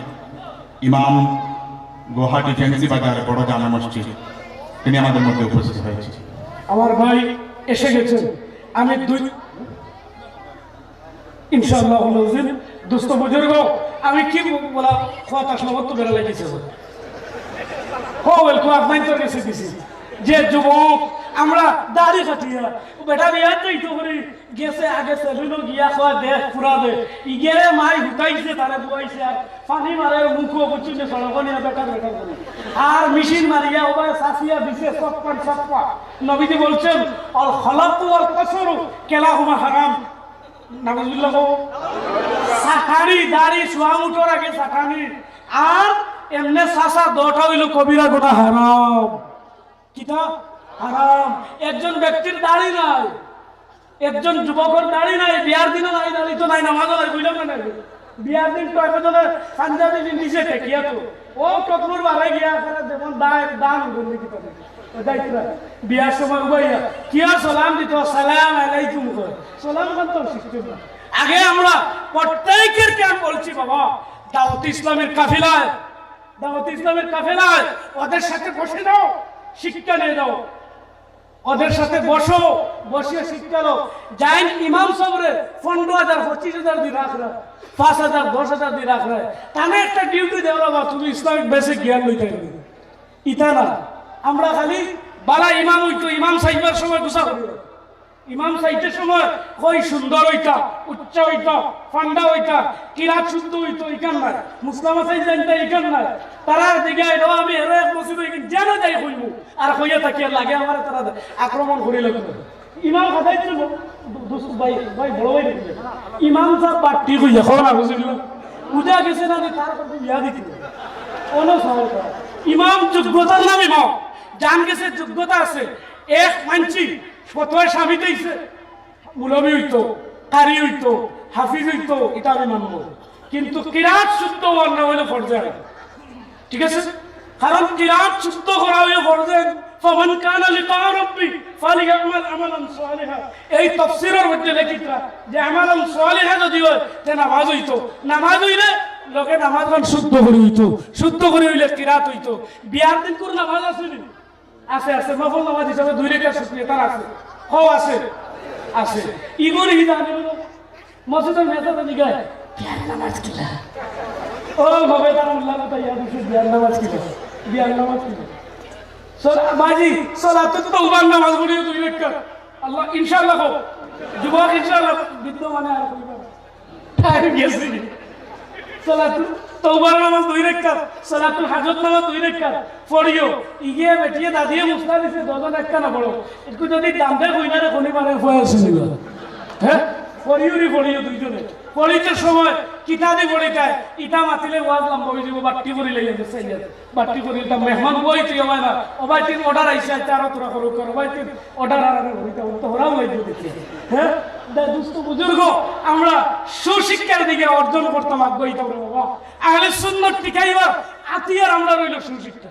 ইমাম, গুয়াহাটি ফেন্সি বাজার বড় জামে মসজিদ, তিনি আমাদের মধ্যে উপস্থিত হয়েছেন। আমার ভাই এসে গেছেন। আমি দুই, ইনশাআল্লাহ, দোস্ত বুজুর্গ, আমি কি বলা, কথা সমস্ত বেড়া লাগিয়েছে। হো, ওয়েলকাম, আপনার তো গেছে দিছি। যে যুবক, আমরা দাড়ি কাটিয়া, বেটা বিয়ার যাইতো করি, গেছে আগে সেলুনো গিয়া খোয়া দেখ পুরা দে। ইগেরে মাই হুকাইছে, তারে বুয়াইছে, আর পানি মারে মুখো বুঝছি যে সড়ক নিয়ে বেটা বেটা করে। আর মেশিন মারিয়া ওবায় সাসিয়া দিছে সপ্পান সপ্পা। নবীজি বলছেন, "আল খলাকু ওয়াল কসরু কেলাহুমা হারাম।" নাউজুবিল্লাহ কও। সাটানি, দাড়ি, সোয়া মুঠর আগে সাটানি। আর এমনে সাসা দোটা হইল কবিরা গুনাহ, হারাম। কিতা? হারাম। একজন ব্যক্তির দাড়ি নাই, একজন যুবকর দাড়ি নাই, বিয়ার দিনও নাই, দাড়ি তো নাই, নামাজও নাই, বুঝলাম না নাই। বিয়ার দিন তো একজনের পাঞ্জাবি নিচে ঠেকিয়া তো, ও টকরুর বারে গিয়া করে যেমন দায়, দান উঠুন দেখি পাবে। ও দায়িত্ব নাই। বিয়ার সময় উবাইয়া, কিয়া সালাম দিত, "সালাম আলাইকুম" কয়। সালাম খান তো শিখতে না। আগে আমরা প্রত্যেকের জ্ঞান বলছি বাবা, দাওয়াত ইসলামের কাফেলায়, দাওয়াত ইসলামের কাফেলায় ওদের সাথে বসে যাও, শিক্ষা নিয়ে যাও। ওদের সাথে বসো, বসিয়া শিক্ষা লও। যাইন ইমাম সাবরে পনেরো হাজার, পঁচিশ হাজার দি রাখরা, পাঁচ হাজার, দশ হাজার দি রাখরা। তানে একটা ডিউটি দেওয়া বা তুমি ইসলামিক বেসিক জ্ঞান লইতে হবে। ইতা না, আমরা খালি বালা ইমাম হইতো, ইমাম সাইবার সময় গুছা করি। ইমাম সাইটের সময় কই সুন্দর হইতা, উচ্চ হইতা, ফান্ডা হইতা, কিরাত শুদ্ধ হইতো, ইখান নাই। মুসলামা সাইজ জানতা, ইখান নাই। তারা দিকে এটাও আমি এরো এক মসজিদ হই, যেন যাই কইমু। আর কইয়া থাকি আর লাগে আমার তারা আক্রমণ করি লাগবে। ইমাম খাদাই ছিল, দুস-, ভাই, ভাই, বড় ভাই দেখলে। ইমাম সাহেব বাট্টি কইয়া, কও না, বুঝলি? বুঝা গেছে না যে তার প্রতি ইয়া দিতে। কোনো সমস্যা নাই। ইমাম যোগ্যতার নাম ইমাম। জান গেছে যোগ্যতা আছে। এক মানছি, ফতোয়া স্বামী দিছে। মৌলভী হইতো, কারি হইতো, হাফিজ হইতো, এটা আমি মানবো। কিন্তু কিরাত শুদ্ধ হওয়ার না হইলে ফরজে আইন। ঠিক আছে? কারণ কিরাত শুদ্ধ করা হইলে ফরজে আইন। "ফামান কানা লিকা রাব্বি ফালিয়ামাল আমালান সালিহা।" এই তফসিরের মধ্যে লেখিকা যে আমালান সালিহা যদি হয়, তে নামাজ হইতো। নামাজ হইলে লোকে নামাজ গান শুদ্ধ করে হইতো। শুদ্ধ করে হইলে কিরাত হইতো। বিয়ার দিন করে নামাজ আছে নি? আছে, আছে। নফল নামাজ হিসাবে দুই রেখা শুক্রিয়া তার আছে। হো, আছে। আছে। ইগুলি হিসাবে মসজিদের মেয়েটা তো জিগায়, "বিয়ার নামাজ কিলা?" ও, ভাবে তার উল্লাহ কথা ইয়া দিছে, "বিয়ার নামাজ কিলা? বিয়ার নামাজ কিলা?" সলা-, বাজি, সলাতুত তওবার নামাজ পড়িও দুই রেখা। আল্লাহ, ইনশাআল্লাহ কও। যুবক, ইনশাআল্লাহ, বৃদ্ধ মানে আর কইবা না। টাইম গেছে। সলাতুল তওবার নামাজ দুই রাকাত, সলাতুল হাজত নামাজ দুই রাকাত পড়িও। ইগে বেটিয়ে দাদিয়ে মুসলা দিছে, দুজন একটা না পড়ো। একটু যদি দামদে কই না রে, কোনি মারে ফুয়া শুনিবা। হ্যাঁ? পড়িও রে, পড়িও দুইজনে। পড়িতে সময় কিতাবি পড়িতায়, ইটা মাতিলে ওয়াজ লম্বা হয়ে যাবো, বাট্টি করি লইয়া গেছে, ইয়া। বাট্টি করি ইটা মেহমান বই তুই আমার না। ও ভাই, তিন অর্ডার আইছে, আইতে আরো তোরা করো, করো ভাই, তিন অর্ডার আর আমি হইতে হইতে হরাও লাগবে দেখে। হ্যাঁ? দা-, দুস্থ বুজুর্গ, আমরা সুশিক্ষার দিকে অর্জন করতাম আগ্রহী তো বাবা। আহলে সুন্নত টিকাইবার আতিয়ার আমরা রইল সুশিক্ষা।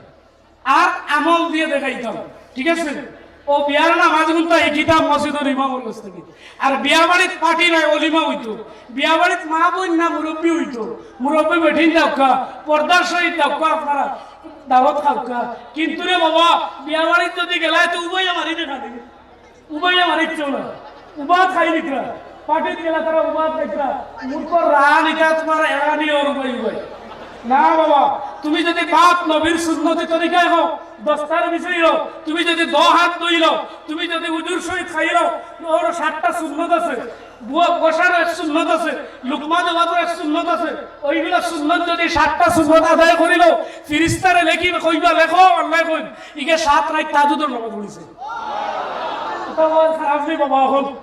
আর আমল দিয়ে দেখাইতাম। ঠিক আছে? ও বিয়ার নামাজ গুনতা এই কিতাব মসজিদের ইমামর কাছ থেকে। আর বিয়া বাড়িত পার্টি নাই, অলিমা হইতো। বিয়া বাড়িত মা বোন না মুরব্বি হইতো। মুরব্বি বেঠিন দাউক্কা, পর্দার সহিত দাউক্কা আপনারা। দাওয়াত খাউক্কা। কিন্তু রে বাবা, বিয়া বাড়িত যদি গেলায় তো উবাইয়া মারি দেখা দিবে। উবাইয়া মারিচ্ছেও না। উবাত খাই নিকরা। পার্টিত গেলা তারা উবাত খাইতরা। মূর্খ রান ইটা তোমার এড়ানি ওর উবাই উবাই। না বাবা, তুমি যদি বাত নবীর সুন্নতি তরিকায় হও, দস্তার বিষয় হও, তুমি যদি দ হাত ধইল, তুমি যদি উজুর সহিত খাইল, ওর সাতটা সুন্নত আছে। বুয়া বসার এক সুন্নত আছে, লুকমা দেওয়ারও এক সুন্নত আছে। ওইগুলা সুন্নত যদি সাতটা সুন্নত আদায় করিল, ফিরিস্তারে লেখি কইবা, "লেখো, আল্লাহ কইন, ইগে সাত রাইত তাজুদর নামাজ পড়িছে।" এটা ওয়াজ খারাপ নেই বাবা, এখন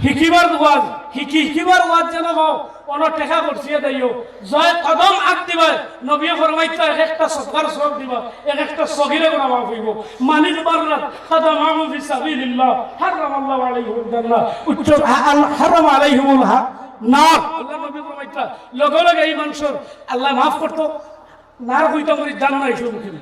হিকিবার ওয়াজ, হিকি, হিকিবার ওয়াজ যেন হও, অন টেকা করছিয়ে দেইও। জয় কদম আগ দিবা, নবী ফরমাইতো এক একটা সদকার সব দিবা, এক একটা সগিরে গোনা মাফ হইব। মানিক বাররাত কদমাহু ফি সাবিলিল্লাহ, হারামাল্লাহু আলাইহিল জান্নাহ। উচ্চ, আ-, আল-, হারাম আলাইহিমুল হা-, নার। আল্লাহ নবী ফরমাইতা, লগে লগে এই মানুষের আল্লাহ মাফ করতো, নার হইতাম করি জান্নাত সম্মুখীন।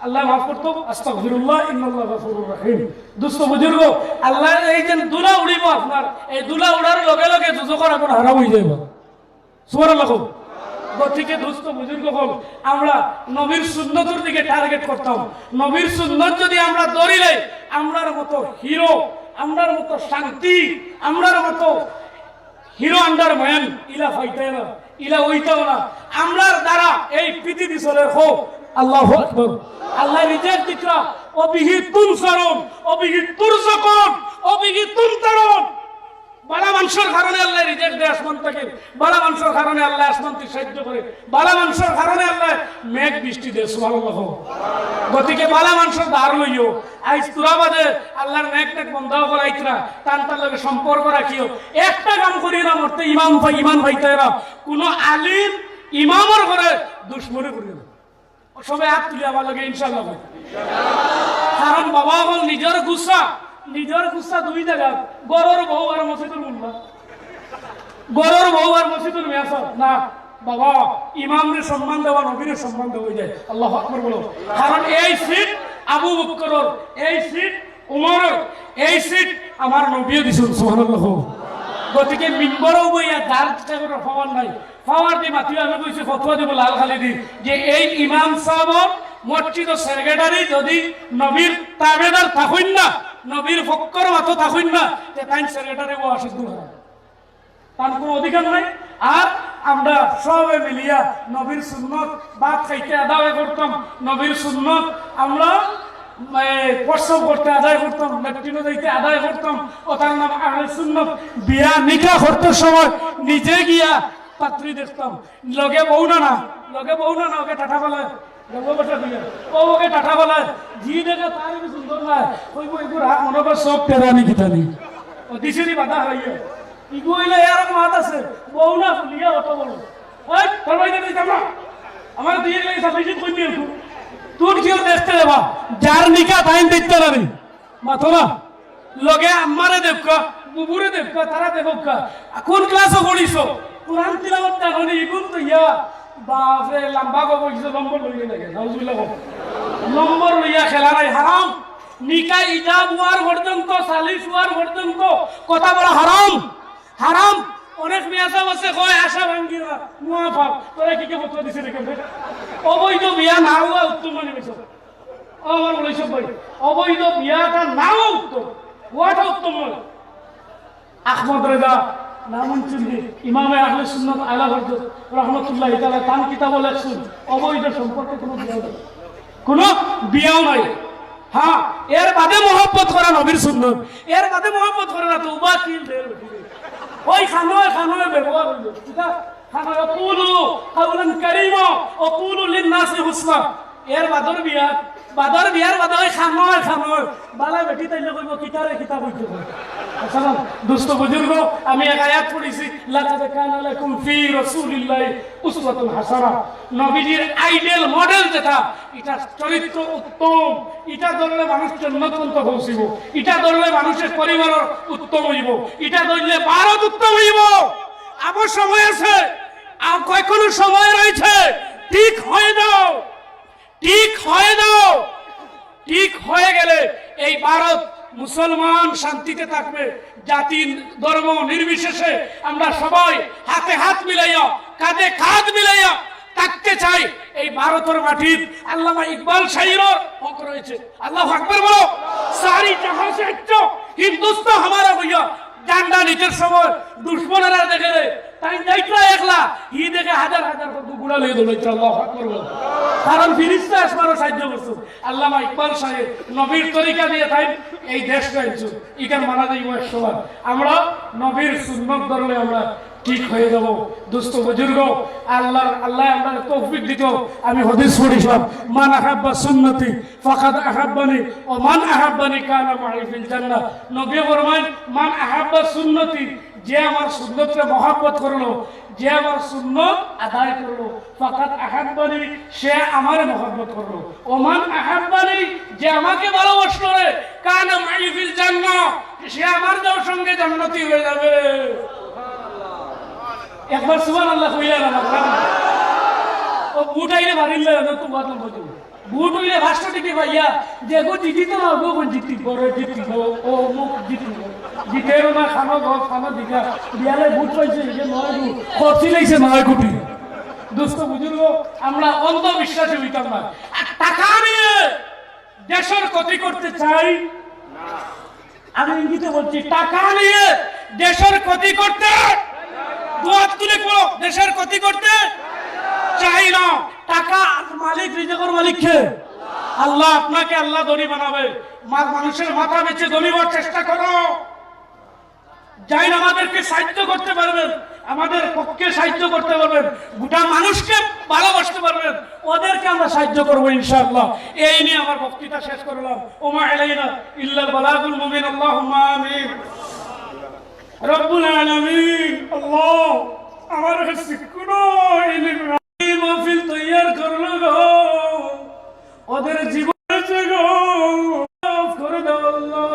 আল্লায় মাফ করতো, আস্তাগফিরুল্লাহ, ইন্নাল্লাহ গাফুরুর রহিম। দোস্ত বুজুর্গ, আল্লাহর এই যে ধুলা উড়িব আপনার, এই ধুলা উড়ার লগে লগে দুজখর আগুন হারাম অই যাইব। সুবহানাল্লাহ কও। গতিকে দোস্ত বুজুর্গ অকল, আমরা নবীর সুন্নতর দিকে টার্গেট করতাম। নবীর সুন্নত যদি আমরা ধরিলে, আমরার মতো হিরো, আমরার মতো শান্তি, আমরার মতো হিরো আন্ডার ম্যান, ইলা পাইতায় না, ইলা অইতাও না। আমরার দ্বারা এই পৃথিবী চলের। হো, আল্লাহু আকবার। আল্লায় রিজিক দিতরা, ওয়া বিহি তুনসারুন, ওয়া বিহি তুরযাকুন, ওয়া বিহি তুমতারুন। বালা মানষর কারণে আল্লায় রিজিক দেয় আসমান থাকি, বালা মানষর কারণে আল্লায় আসমান থাকি সাহায্য করে, বালা মানষর কারণে আল্লায় মেঘ বৃষ্টি দেয়। সুবহানাল্লাহ। গতিকে বালা মানষর ধার লইও। আইজ তুরা বাদে আল্লাহর নেক নেক বন্দা অকল আইতরা, তান তার লগে সম্পর্ক রাখিও। একটা কাম করিও না, মরতে ইমাম পাই, ইমান পাইতায় না। কোনো আলিম ইমামর ঘরে দুশমনি করিও না। সবে আত তুলি আমার লগে ইনশাআল্লাহ কই। কারণ বাবা অকল, নিজর গুসা, নিজর গুসা দুই জাগাত, ঘরর বউ আর মসজিদর মোল্লা। ঘরর বউ আর মসজিদর মেসাব না। বাবা, ইমামরে সম্মান দেওয়া নবীরে সম্মান দেওয়া অই যায়। আল্লাহু আকবার বলো। কারণ এই সিট আবু বকরর, এই সিট উমরর, এই সিট আমার নবীয়ে দিছইন। সুবহানাল্লাহ। গতিকে মিম্বরো বইয়া যার ইচ্ছা করে পাওয়ার নাই, পাওয়ার দি মাতিও। আমি কইছি ফতোয়া দিব লাল খালি দি, যে এই ইমাম সাবর মসজিদর সেক্রেটারি যদি নবীর তাবেদার থাকইন না, নবীর ফক্কর মাতো থাকইন না, তে তাইন সেক্রেটারি বওয়া সিদ্ধ হয়। তান কোনো অধিকার নাই। আর আমরা সবে মিলিয়া নবীর সুন্নত, ভাত খাইতে আদায় করতাম, নবীর সুন্নত আমরা, এ, প্রস্রাব করতে আদায় করতাম, লেট্রিনো যাইতে আদায় করতাম, ওটার নাম আহলে সুন্নত। বিয়া নিকা করতে সময় নিজে গিয়া পাত্রী দেখতাম, লগে বউ না, না, লগে বউ না, না, ওকে টাটা বলে। দেখো বসে দিয়া। ও ওকে টাটা বলে, জি দেখে তার কি সুন্দর না, ওই বউ এগুর হাত মনে করে সব টেরানি কিতানি। ও দিশিরি বাধা হইয়া। ইগু হইলে এর মাত আছে, বউ না ফুলিয়া অত বড়। ওই, তোর বাড়িতে দিতাম না। আমার দিয়ে গেলে সাবমিশন কই নিয়ে একটু। তুই কেউ দেখতে দেবা, যার নিকা তাইন দেখতে পারি। মাথো না। লগে আম্মারে দেখবা, বুবুরে দেখবা, তারা দেখবা। কোন ক্লাসে পড়িছো? কোরআন তিলাওয়াত জানো নি? ইগুন তো ইয়া। বাপরে, লম্বা গো বইছো, নম্বর লইলে লাগে। নাউজুবিল্লাহ গো। নম্বর লইয়া খেলা নাই, হারাম। নিকা ইজাব হওয়ার পর্যন্ত, সালিশ হওয়ার পর্যন্ত কথা বলা হারাম। হারাম। অনেক মিয়া সাহেব আছে, কয় আশা ভাঙ্গি না, মুয়া পাপ। তোরা কি কে ফতোয়া দিছে রে কেমনে? অবৈধ বিয়া না হওয়া উত্তম মনে হইছে। ও আমার বলে সব ভাই, অবৈধ বিয়াটা নাও উত্তম, হওয়াটা উত্তম নয়। আহমদ রেজা নামুন চিনবি, ইমামে আহলে সুন্নত আলা হজরত রহমতুল্লাহ তাআলা তান কিতাব লেখছেন, অবৈধ সম্পর্কে কোনো বিয়া নেই, কোনো বিয়াও নাই। হ্যাঁ, এর বাদে মহব্বত করা নবীর সুন্নত, এর বাদে মহব্বত করা না তো উবা কিল দের। ওই খানোয় খানোয় ব্যবহার হইল, ঠিক আছে? খানোয় কুলু কাউলান কারীমা ওয়া কুলু লিন নাসি হুসনা। এর বাদর বিয়া, বাদর বিয়ার বাদে ওই খানোয় খানোয় বালা বেটি তাইলে কইব, "কিতারে কিতা কইতে কয়?" আসসালাম, দোস্ত বুজুর্গ, আমি এক আয়াত পড়ছি, "লাকাদ কানা লাকুম ফি রাসূলিল্লাহি উসওয়াতুন হাসানা।" নবীজির আইডল মডেল যেটা, ইটা চরিত্র উত্তম, ইটা ধরলে মানুষ জন্নত পর্যন্ত পৌঁছিব, ইটা ধরলে মানুষের পরিবার উত্তম হইব, ইটা ধরলে ভারত উত্তম হইব। আবার সময় আছে, আর কয়েকগুলো সময় রয়েছে, ঠিক হয়ে যাও, ঠিক হয়ে যাও। ঠিক হয়ে গেলে এই ভারত মুসলমান শান্তিতে থাকবে। জাতি ধর্ম নির্বিশেষে আমরা সবাই হাতে হাত মিলাইয়া, কাঁধে কাঁধ মিলাইয়া থাকতে চাই। এই ভারতের মাটিত আল্লামা ইকবাল শাহীরর হক রয়েছে। আল্লাহু আকবার বলো। সারি জাহাঁ সে আচ্ছা হিন্দুস্তান হামারা হইয়া ঝান্ডা নিতে সময় দুশমনেরা দেখে রে, তাই যাইতরা একলা, ই দেখে হাজার হাজার করে গুড়া লইয়া দৌড়াইতরা। আল্লাহু আকবার বলো। কারণ ফিরিস্তা আসমানও সাহায্য করছে। আল্লামা ইকবাল সাহেব নবীর তরিকা দিয়ে তাই এই দেশ চাইছে। ইকার মানা যাইব একশো বার। আমরা নবীর সুন্নত ধরলে আমরা ঠিক হয়ে যাব। দোস্ত বুজুর্গ, আল্লাহ, আল্লাহ আমরা তৌফিক দিত। আমি হাদিস পড়ছিলাম, "মান আহাব্বা সুন্নতি ফাকাদ আহাব্বানি, ওয়া মান আহাব্বানি কানা মাই ফিল জান্নাহ।" নবী ফরমান, "মান আহাব্বা সুন্নতি", যে আমার সুন্নতরে মহব্বত করলো, যে আমার সুন্নত আদায় করলো, ফাকাদ আহাব্বানি, সে আমারে মহব্বত করলো। ওমান আহাব্বানি, যে আমাকে ভালোবাসলো রে, কানা মাই ফিল জান্নাহ, সে আমার যাওয়ার সঙ্গে জান্নাতি হয়ে যাবে। একবার সুবহানাল্লাহ কইলা না, মাতলা না। ও বুটাইলে বাড়ির লাগে না, তো বাদ নম্বর দিব। ভোট অইলে পাঁচশো টেকা পাইয়া, যে গো জিতিত না, গো গো জিতিব, রে জিতিব, ও মুখ জিতিব। জিতেরও না, খানো গো, খানো দিঘা। বিয়ালে ভোট পাইছে, এই যে নয় গো, খরচি লাইছে নয় কোটি। দোস্ত বুজুর্গ, আমরা অন্ধবিশ্বাসে হইতাম না। আর টাকা নিয়ে দেশের ক্ষতি করতে চাই। আমি ইঙ্গিতে বলছি, টাকা নিয়ে দেশের ক্ষতি করতে, দোয়াত তুলে পড়ো, দেশের ক্ষতি করতে চাই না। টাকা মালিক, রিজিকর মালিক কে? আল্লাহ। আপনাকে আল্লাহ ধনী বানাবে। মা-, মানুষের মাথা বেচে ধনী হওয়ার চেষ্টা করো। যাইন আমাদেরকে সাহায্য করতে পারবেন, আমাদের পক্ষে সাহায্য করতে পারবেন, গোটা মানুষকে ভালোবাসতে পারবেন, ওদেরকে আমরা সাহায্য করবো ইনশাআল্লাহ। এই নিয়ে আমার বক্তৃতা শেষ করলাম। ওমা আলাইনা ইল্লাল বালাগুল মুবিন। আল্লাহুম্মা আমিন। রব্বুল আলামিন, আল্লাহ, আমার কাছে কোনো ইলিম নাই। এই মাহফিল তৈয়ার করলো গো, ওদের জীবন গো, মাফ করে দাও আল্লাহ।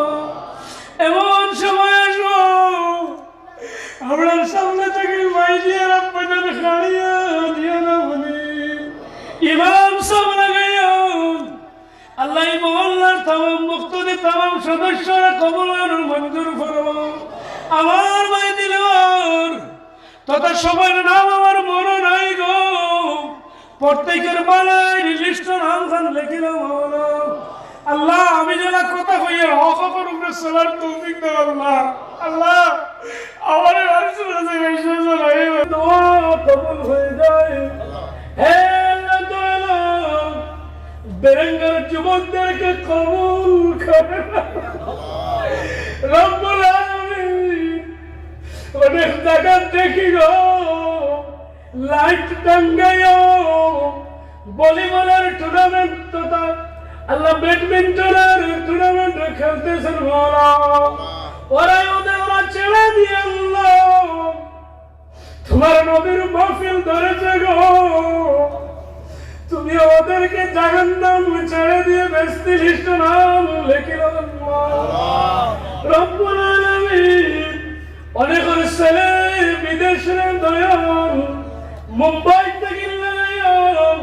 এমন সময় আসবো, আমরার সামনে থাকি মাইজিয়ার আব্বাজান খাড়িয়া দিও না বলি। ইমাম সাহেব লাগাইয়া, আল্লাহ, এই মহল্লার তামাম মুক্তাদি, তামাম সদস্যরা কবুল আর মঞ্জুর ফরমাও। আমার ভাই দিলওয়ার তথা সবার নাম আমার মনে নাই গো। প্রত্যেকের বালাইর লিস্টে নাম খান লেখিলাম মাওলা। আল্লাহ, আমি যেলা কথা কইয়ার হক হকর উপরে চলার তৌফিক দাও আল্লাহ। আল্লাহ, আমারে মানুষের কাছে বিশ্বাস নাই। দোয়া কবুল হয়ে যায়। হে আল্লাহ, দয়ালু, বেরেঙ্গার যুবকদেরকে কবুল করে। রব্বুল আলামিন, অনেক জায়গা দেখি গো, লাইট টাঙ্গাইও, ভলিবলের টুর্নামেন্ট তথা আল্লাহ ব্যাডমিন্টনের টুর্নামেন্ট খেলতেছেন মাওলা। ওরা ওদের ওরা ছেড়ে দিয়ে আল্লাহ, তোমার নবীর মাহফিল ধরেছে গো, তুমি ওদেরকে জাহান্নাম ছেড়ে দিয়ে বেহেস্তি লিস্টে নাম লেখিল আল্লাহ। রব্বুল আলামিন, অনেকের ছেলে বিদেশে দয়াল, মুম্বাই থেকে লাগাইয়া,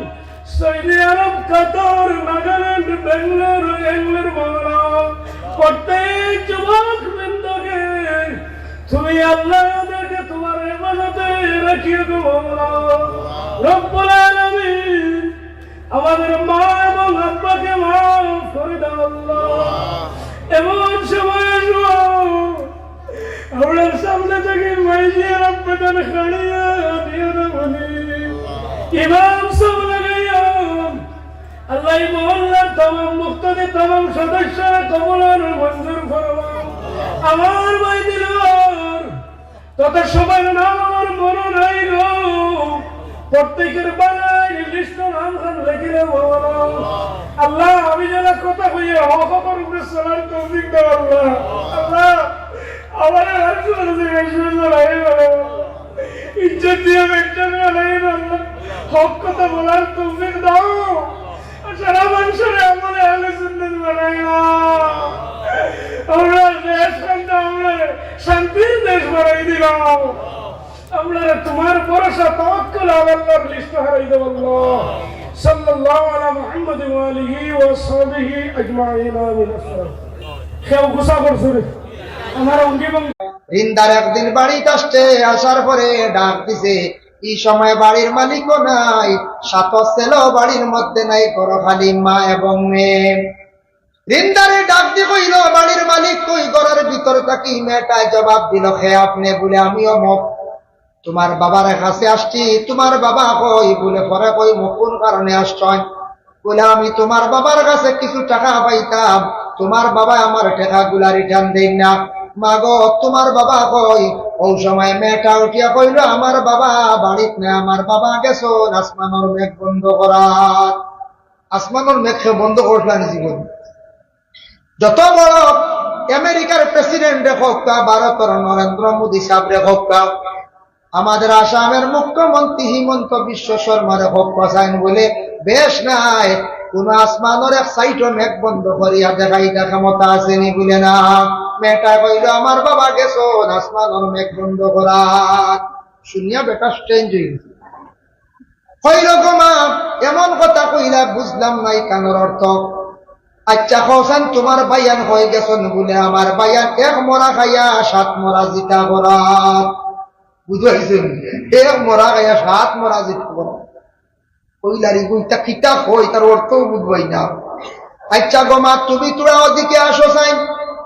সৌদি আরব, কাতার, নাগাল্যান্ড, বেঙ্গালোর, ইংল্যান্ড, বাংলা, প্রত্যেক যুবক বৃন্দকে তুমি আল্লাহ ওদেরকে তোমার হেফাজতে রাখিও গো মাওলা। রব্বুল আলামিন, আমাদের মা এবং আব্বাকে মাফ করে দাও আল্লাহ। এমন সময় আসবো, আমরার সামনে থাকি মাইজিয়ার আব্বাজান খাড়িয়া দিও না বলি। ইমাম সাহেব লাগাইয়া, আল্লাহ, এই মহল্লার তামাম মুক্তাদি, তামাম সদস্যরা কবুল আর মঞ্জুর ফরমাও। আমার ভাই দিলওয়ার, তথা সবার নাম আমার মনে নাই গো। প্রত্যেকের বানাই লিস্টে নাম খান লেখিলে মাওলা। আল্লাহ, আমি যেলা কথা কইয়ার হক হকর উপরে চলার তৌফিক দাও আল্লাহ। আল্লাহ, আমারে আর কোনো জায়গায় শুয়ে চলাই বানাও। ইজ্জত দিয়ে মেনটেন বানাই আল্লাহ। হক কথা বলার তৌফিক দাও। সারা মানুষের আমলে আহলে সুন্নাত বানাইও। আমরা দেশ শান্তি, আমরা শান্তির দেশ বানাই দিলাম। আমরা তোমার ভরসা তাওয়াক্কুল আলা আল্লাহর লিস্ট হারাই দেব আল্লাহ। সাল্লাল্লাহু আলা মুহাম্মাদ ওয়া আলিহি ওয়া সাহবিহি আজমাইন। আমিন। কেউ গুসা করছে রে? আমার অঙ্গি ভঙ্গি। রিন্দার একদিন বাড়িত আসছে, আসার পরে ডাক দিছে, এই সময় বাড়ির মালিকও নাই, সাত ছেলেও বাড়ির মধ্যে নাই, ঘরো খালি মা এবং মেয়ে। রিন্দারে ডাক দি কইল, "বাড়ির মালিক কই?" ঘরর ভিতর থাকি মেয়েটায় জবাব দিল, "কে আপনে?" বলে, "আমি অমুক।" "তোমার বাবার কাছে আসছি, তোমার বাবা কই?" বলে, পরে কইমু কোন কারণে আসছইন। বলে, "আমি তোমার বাবার কাছে কিছু টাকা পাইতাম, তোমার বাবা আমার টাকাগুলা রিটার্ন দেইন না। মাগো, তোমার বাবা কই?" অউ সময় মেয়েটা উঠিয়া কইল, "আমার বাবা বাড়িত নাই, আমার বাবা গেছইন আসমানর মেঘ বন্ধ করাত।" আসমানর মেঘ কে বন্ধ করছলা নি জীবন? যত বড় আমেরিকার প্রেসিডেন্ট রে হোক কা, ভারতর নরেন্দ্র মোদী সাহেব রে হোক কা, আমাদের আসামের মুখ্যমন্ত্রী হিমন্ত বিশ্ব শর্মারে হোক কা, চাইন বলে বেশ নাই, কোন আসমানর এক সাইডও মেঘ বন্ধ করিয়া দেখাইতা ক্ষমতা আছে নি বলে না। মেয়েটা কইল, "আমার বাবা গেছইন আসমানর মেঘ বন্ধ করাত।" শুনিয়া বেটা স্ট্রেঞ্জ হয়ে গেছে। কইল, "গো মা, এমন কথা কইলা, বুঝলাম না ইখানর অর্থ।" "আইচ্ছা, কওছাইন তুমার ভাইয়াইন কই গেছইন?" বুলে, "আমার ভাইয়াইন এক মরা খাইয়া সাত মরা জিতা করার।" বুঝাইছইন? এক মরা খাইয়া সাত মরা জিতা করার। কইলা রে, "ইতা কিতা কয়, ইতার অর্থও বুঝবায় না।" "আইচ্ছা গো মা, তুমি থুড়া ওদিকে আসো চাইন।"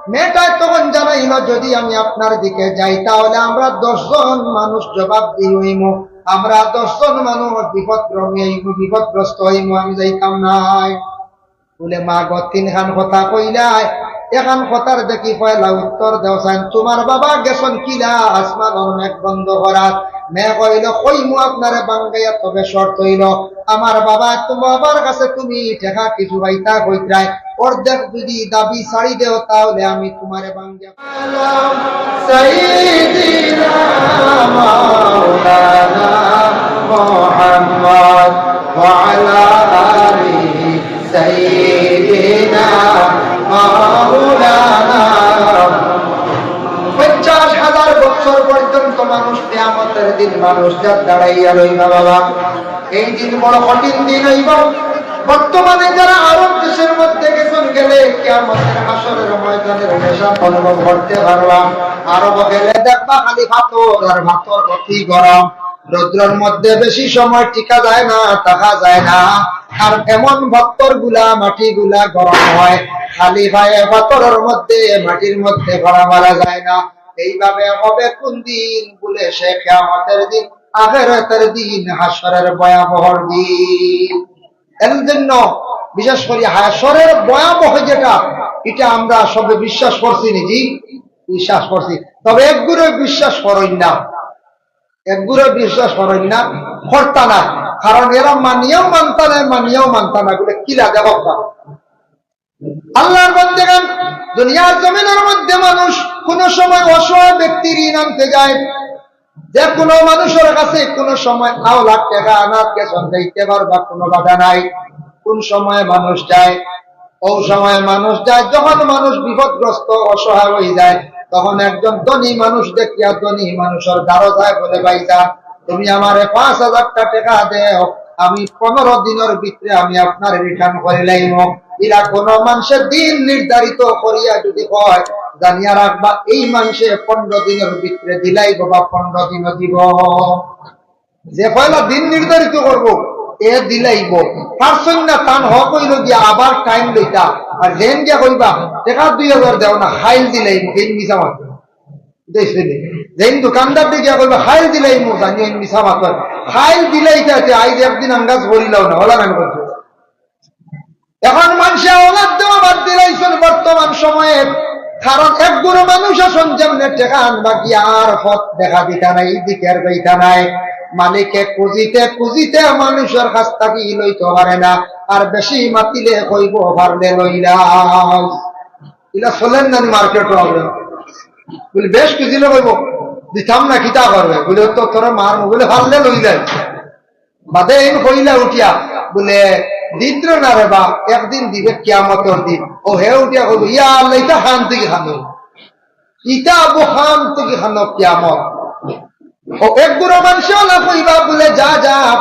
মেয়েটায় তখন জানাইল, "যদি আমি আপনার দিকে যাই, তাহলে আমরা দশ জন মানুষ জবাবদিহি অইমু, আমরা দশ জন মানুষ বিপদগ্রস্ত অইমু, বিপদগ্রস্ত অইমু, আমি যাইতাম নায়।" বুলে, "মা গো, তিনখান কথা কইলায়, এখান কথার দেখি পয়লা উত্তর দেও চাইন, তুমার বাবা গেছইন কিলা আসমানর মেঘ বন্ধ করাত?" মেয়ে কইল, "কইমু আপনারে ভাঙ্গাইয়া, তবে শর্ত অইল, আমার বাবা, তুমার বাবার কাছে তুমি টেকা কিছু পাইতা কইতরায়, অর্ধেক যদি দাবি ছাড়ি দেও, তাহলে আমি তুমারে ভাঙ্গিয়া।" সাইয়্যিদিনা মাওলানা মুহাম্মদ ওয়া আলা আলিহি সাইয়্যিদিনা মাওলানা। পঞ্চাশ হাজার বছর পর্যন্ত মানুষ, কিয়ামতের দিন মানুষ জাত দাঁড়াইয়া রইবা বাবা। এই দিন বড় কঠিন দিন অইব। বর্তমানে যারা আরব দেশের মধ্যে গেছইন, গেলে কিয়ামতের হাশরের ময়দানের নেশা অনুভব করতে পারবা। আরব গেলে দেখবা খালি পাথর আর পাথর, অতি গরম। রৌদ্রর মধ্যে বেশি সময় টিকা যায় না, থাকা যায় না। আর এমন পাথরগুলা, মাটিগুলা গরম হয়, খালি পায়ে পাথরর মধ্যে, মাটির মধ্যে পড়া মারা যায় না। এইভাবে হবে কোন দিন? বুলে, সে কিয়ামতের দিন, আখেরাতের দিন, হাশরের ভয়াবহর দিন। এর জন্য বিশেষ করি হাশরের ভয়াবহ যেটা, ইটা আমরা সবে বিশ্বাস করছি নি, জি, বিশ্বাস করছি। তবে একগুরে বিশ্বাস করইন না, একগুরে বিশ্বাস করইন না, করতা না। কারণ এরা মানিয়াও মানতা না, মানিয়াও মানতা না, বুলে কিলা দেখো না। আল্লাহর বান্দেগান, দুনিয়ার জমিনের মধ্যে মানুষ কোন সময় অসহায় ব্যক্তি ঋণ আনতে যায়, যে কোনো মানুষের কাছে কোনো সময় আওলাদ টেকা আনাত গেছইন, যাইতে পারবা, কোনো বাধা নাই। কোন সময় মানুষ যায়, ও সময় মানুষ যায় যখন মানুষ বিপদগ্রস্ত, অসহায় হয়ে যায়, তখন একজন ধনী মানুষ দেখিয়া ধনী মানুষের দ্বারো যায়, বলে, "ভাইজান, তুমি আমারে পাঁচ হাজার টেকা দেও, আমি পনেরো দিনের ভিতরে আমি আপনার রিটার্ন করে লাইমু।" এরা কোনো মানুষের দিন নির্ধারিত করিয়া যদি হয়, জানিয়া রাখবা, এই মানুষে পনেরো দিনের ভিতরে দিলাইব বা পনেরো দিনও দিব। যে পয়লা দিন নির্ধারিত করব, এ দিলাইব। পারছইন না, তান হক অইল গিয়া আবার টাইম লইতা। আর যেন গিয়া কইবা, "টেকা দুই হাজার দেও না, খাইল দিলাইব", এই মিছা মাত। দেখছইন নি? যেন দোকানদার গিয়া কইবা, "খাইল দিলাইব", জানি এই মিছা মাত। খাইল দিলাইতা, তে আইজ একদিন আন্দাজ করিলাও না, হলা নান করছো। এখন মানুষে আওলাদ দেওয়া বাদ দিলাইছইন বর্তমান সময়ে, কারণ এক গুরু মানুষ আছইন যেমনে টেকা আনবা গিয়া আর পথ দেখা দিতা নাই, দিকের পাইতা নাই। মালিকে খুঁজিতে খুঁজিতে মানুষের কাছ থাকি লইতো পারে না, আর বেশি মাতিলে কইব, "পারলে লইলাও।" ইলা চলের নানি মার্কেটো আমরা? বুলে, বেশ খুঁজিলে কইব, "দিতাম না, কিতা করবে?" বুলে, "তো তোরা মার", বুলে, "পারলে লইলাই।" বাদে এইন কইলা উঠিয়া, বুলে, "দিত্রে না রে বা, একদিন দিবে কিয়ামতর দিন।" ও হে উঠিয়া কইব, "ইয়া আল্লাহ, ইতা খান থাকি খানো, ইতা আবু খান থাকি খানো কিয়ামত।" ও এক গুরু মানুষে ওলা কইবা, বুলে, "যা, যা,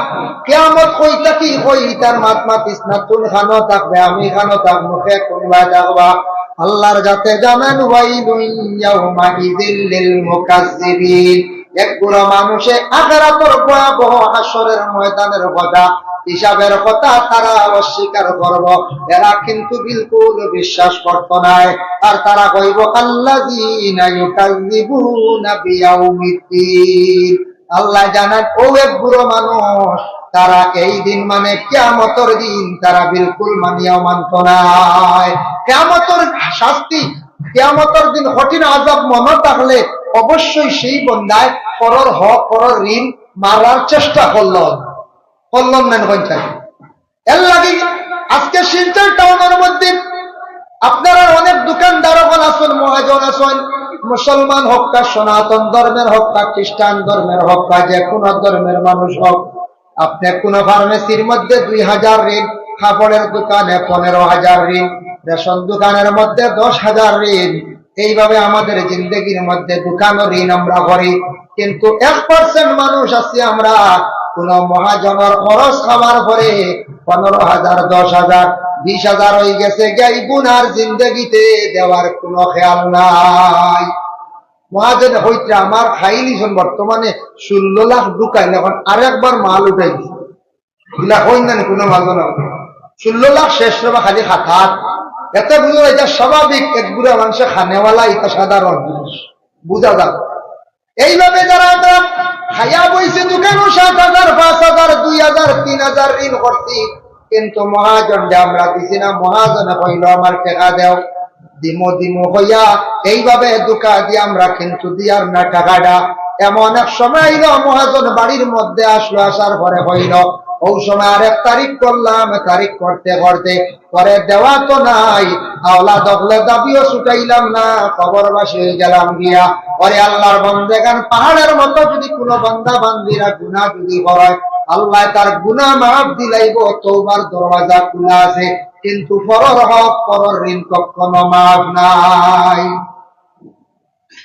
কিয়ামত কই থাকি কই, ইতার মাত মাতিস না, তুই খানো থাকবে, আমি খানো থাকবো, কে কোন বায় থাকবা?" আল্লাহর যাতে জানেন, "ওয়াইলুন ইয়াউমাইযিল লিল মুকাজ্জিবিন।" এক গুরু মানুষে আখেরাতর ভয়াবহ হাশরের ময়দানের কথা, হিসাবের কথা তারা অস্বীকার করব। এরা কিন্তু বিলকুল বিশ্বাস করত নায়। আর তারা কইব, "আল্লাযীনা ইউকাযযিবুনা বিয়াউমিদ্দীন।" আল্লাহ জানান, ও এক গুরু মানুষ, তারা এই দিন মানে কিয়ামতর দিন তারা বিলকুল মানিয়াও মানত নায়। কিয়ামতর শাস্তি, কিয়ামতর দিন কঠিন আযাব মনো থাকলে অবশ্যই সেই বন্দায় পরর হক, পরর ঋণ মারার চেষ্টা করল, করল না, কইন চাই। এর লাগি আজকে শিলচর টাউনের মধ্যে আপনারা অনেক দোকানদার অকল আছইন, মহাজন আছইন, মুসলমান হউক্কা, সনাতন ধর্মের হউক্কা, খ্রিস্টান ধর্মের হউক্কা, যে কোনো ধর্মের মানুষ হউক, আপনে কোনো ফার্মেসির মধ্যে দুই হাজার ঋণ, কাপড়ের দোকানে পনেরো হাজার ঋণ, রেশন দোকানের মধ্যে দশ হাজার ঋণ, এইভাবে আমাদের জিন্দেগির মধ্যে দোকানও ঋণ আমরা করি, কিন্তু এক পার্সেন্ট মানুষ আছি আমরা, কোন মহাজনর খরচ খাওয়ার পরে পনেরো হাজার, দশ হাজার, বিশ হাজার অই গেছে গিয়া, ইগুন আর জিন্দেগিতে দেওয়ার কোনো খেয়াল নাই। মহাজনে কইতরা, "আমার খাইলিছন বর্তমানে ষোলো লাখ ঢুকাইল, এখন আরেকবার মাল উঠাই দিছে।" ইলা কইন না নি, কোনো মাল না। "ষোলো লাখ শেষ রে বা, খালি খাতাত।" এতে বুঝা যায়, ইটা স্বাভাবিক, এক গুড়া মানুষে খানেওয়ালা, ইটা সাধারণ জিনিস, বুঝা যায়। এইভাবে যারা তারা খাইয়া বইছে দোকানো সাত হাজার, পাঁচ হাজার, দুই হাজার, তিন হাজার ঋণ করছি, কিন্তু মহাজনরে আমরা দিছি না। মহাজনে কইল, "আমার টেকা দেও, দিমু দিমু" কইয়া এইভাবে ধোঁকা দিয়া আমরা কিন্তু দিয়ার না টেকাটা। এমন এক সময় আইল, মহাজন বাড়ির মধ্যে আসলো, আসার পরে কইল, "অউ সময় আরেক তারিখ করলাম, তারিখ করতে করতে পরে দেওয়া তো নাই, আওলাদ অকলর দাবিও ছুটাইলাম না, কবরবাসী অই গেলাম গিয়া।" ওরে আল্লাহর বান্দেগান, পাহাড়ের মতো যদি কোনো বান্দা বান্দিরা গুনাহ যদি করে, আল্লায় তার গুনাহ মাফ দিলাইবো, তওবার দরওয়াজা খোলা আছে, কিন্তু পরর হক, পরর ঋণ কখনো মাফ নাই।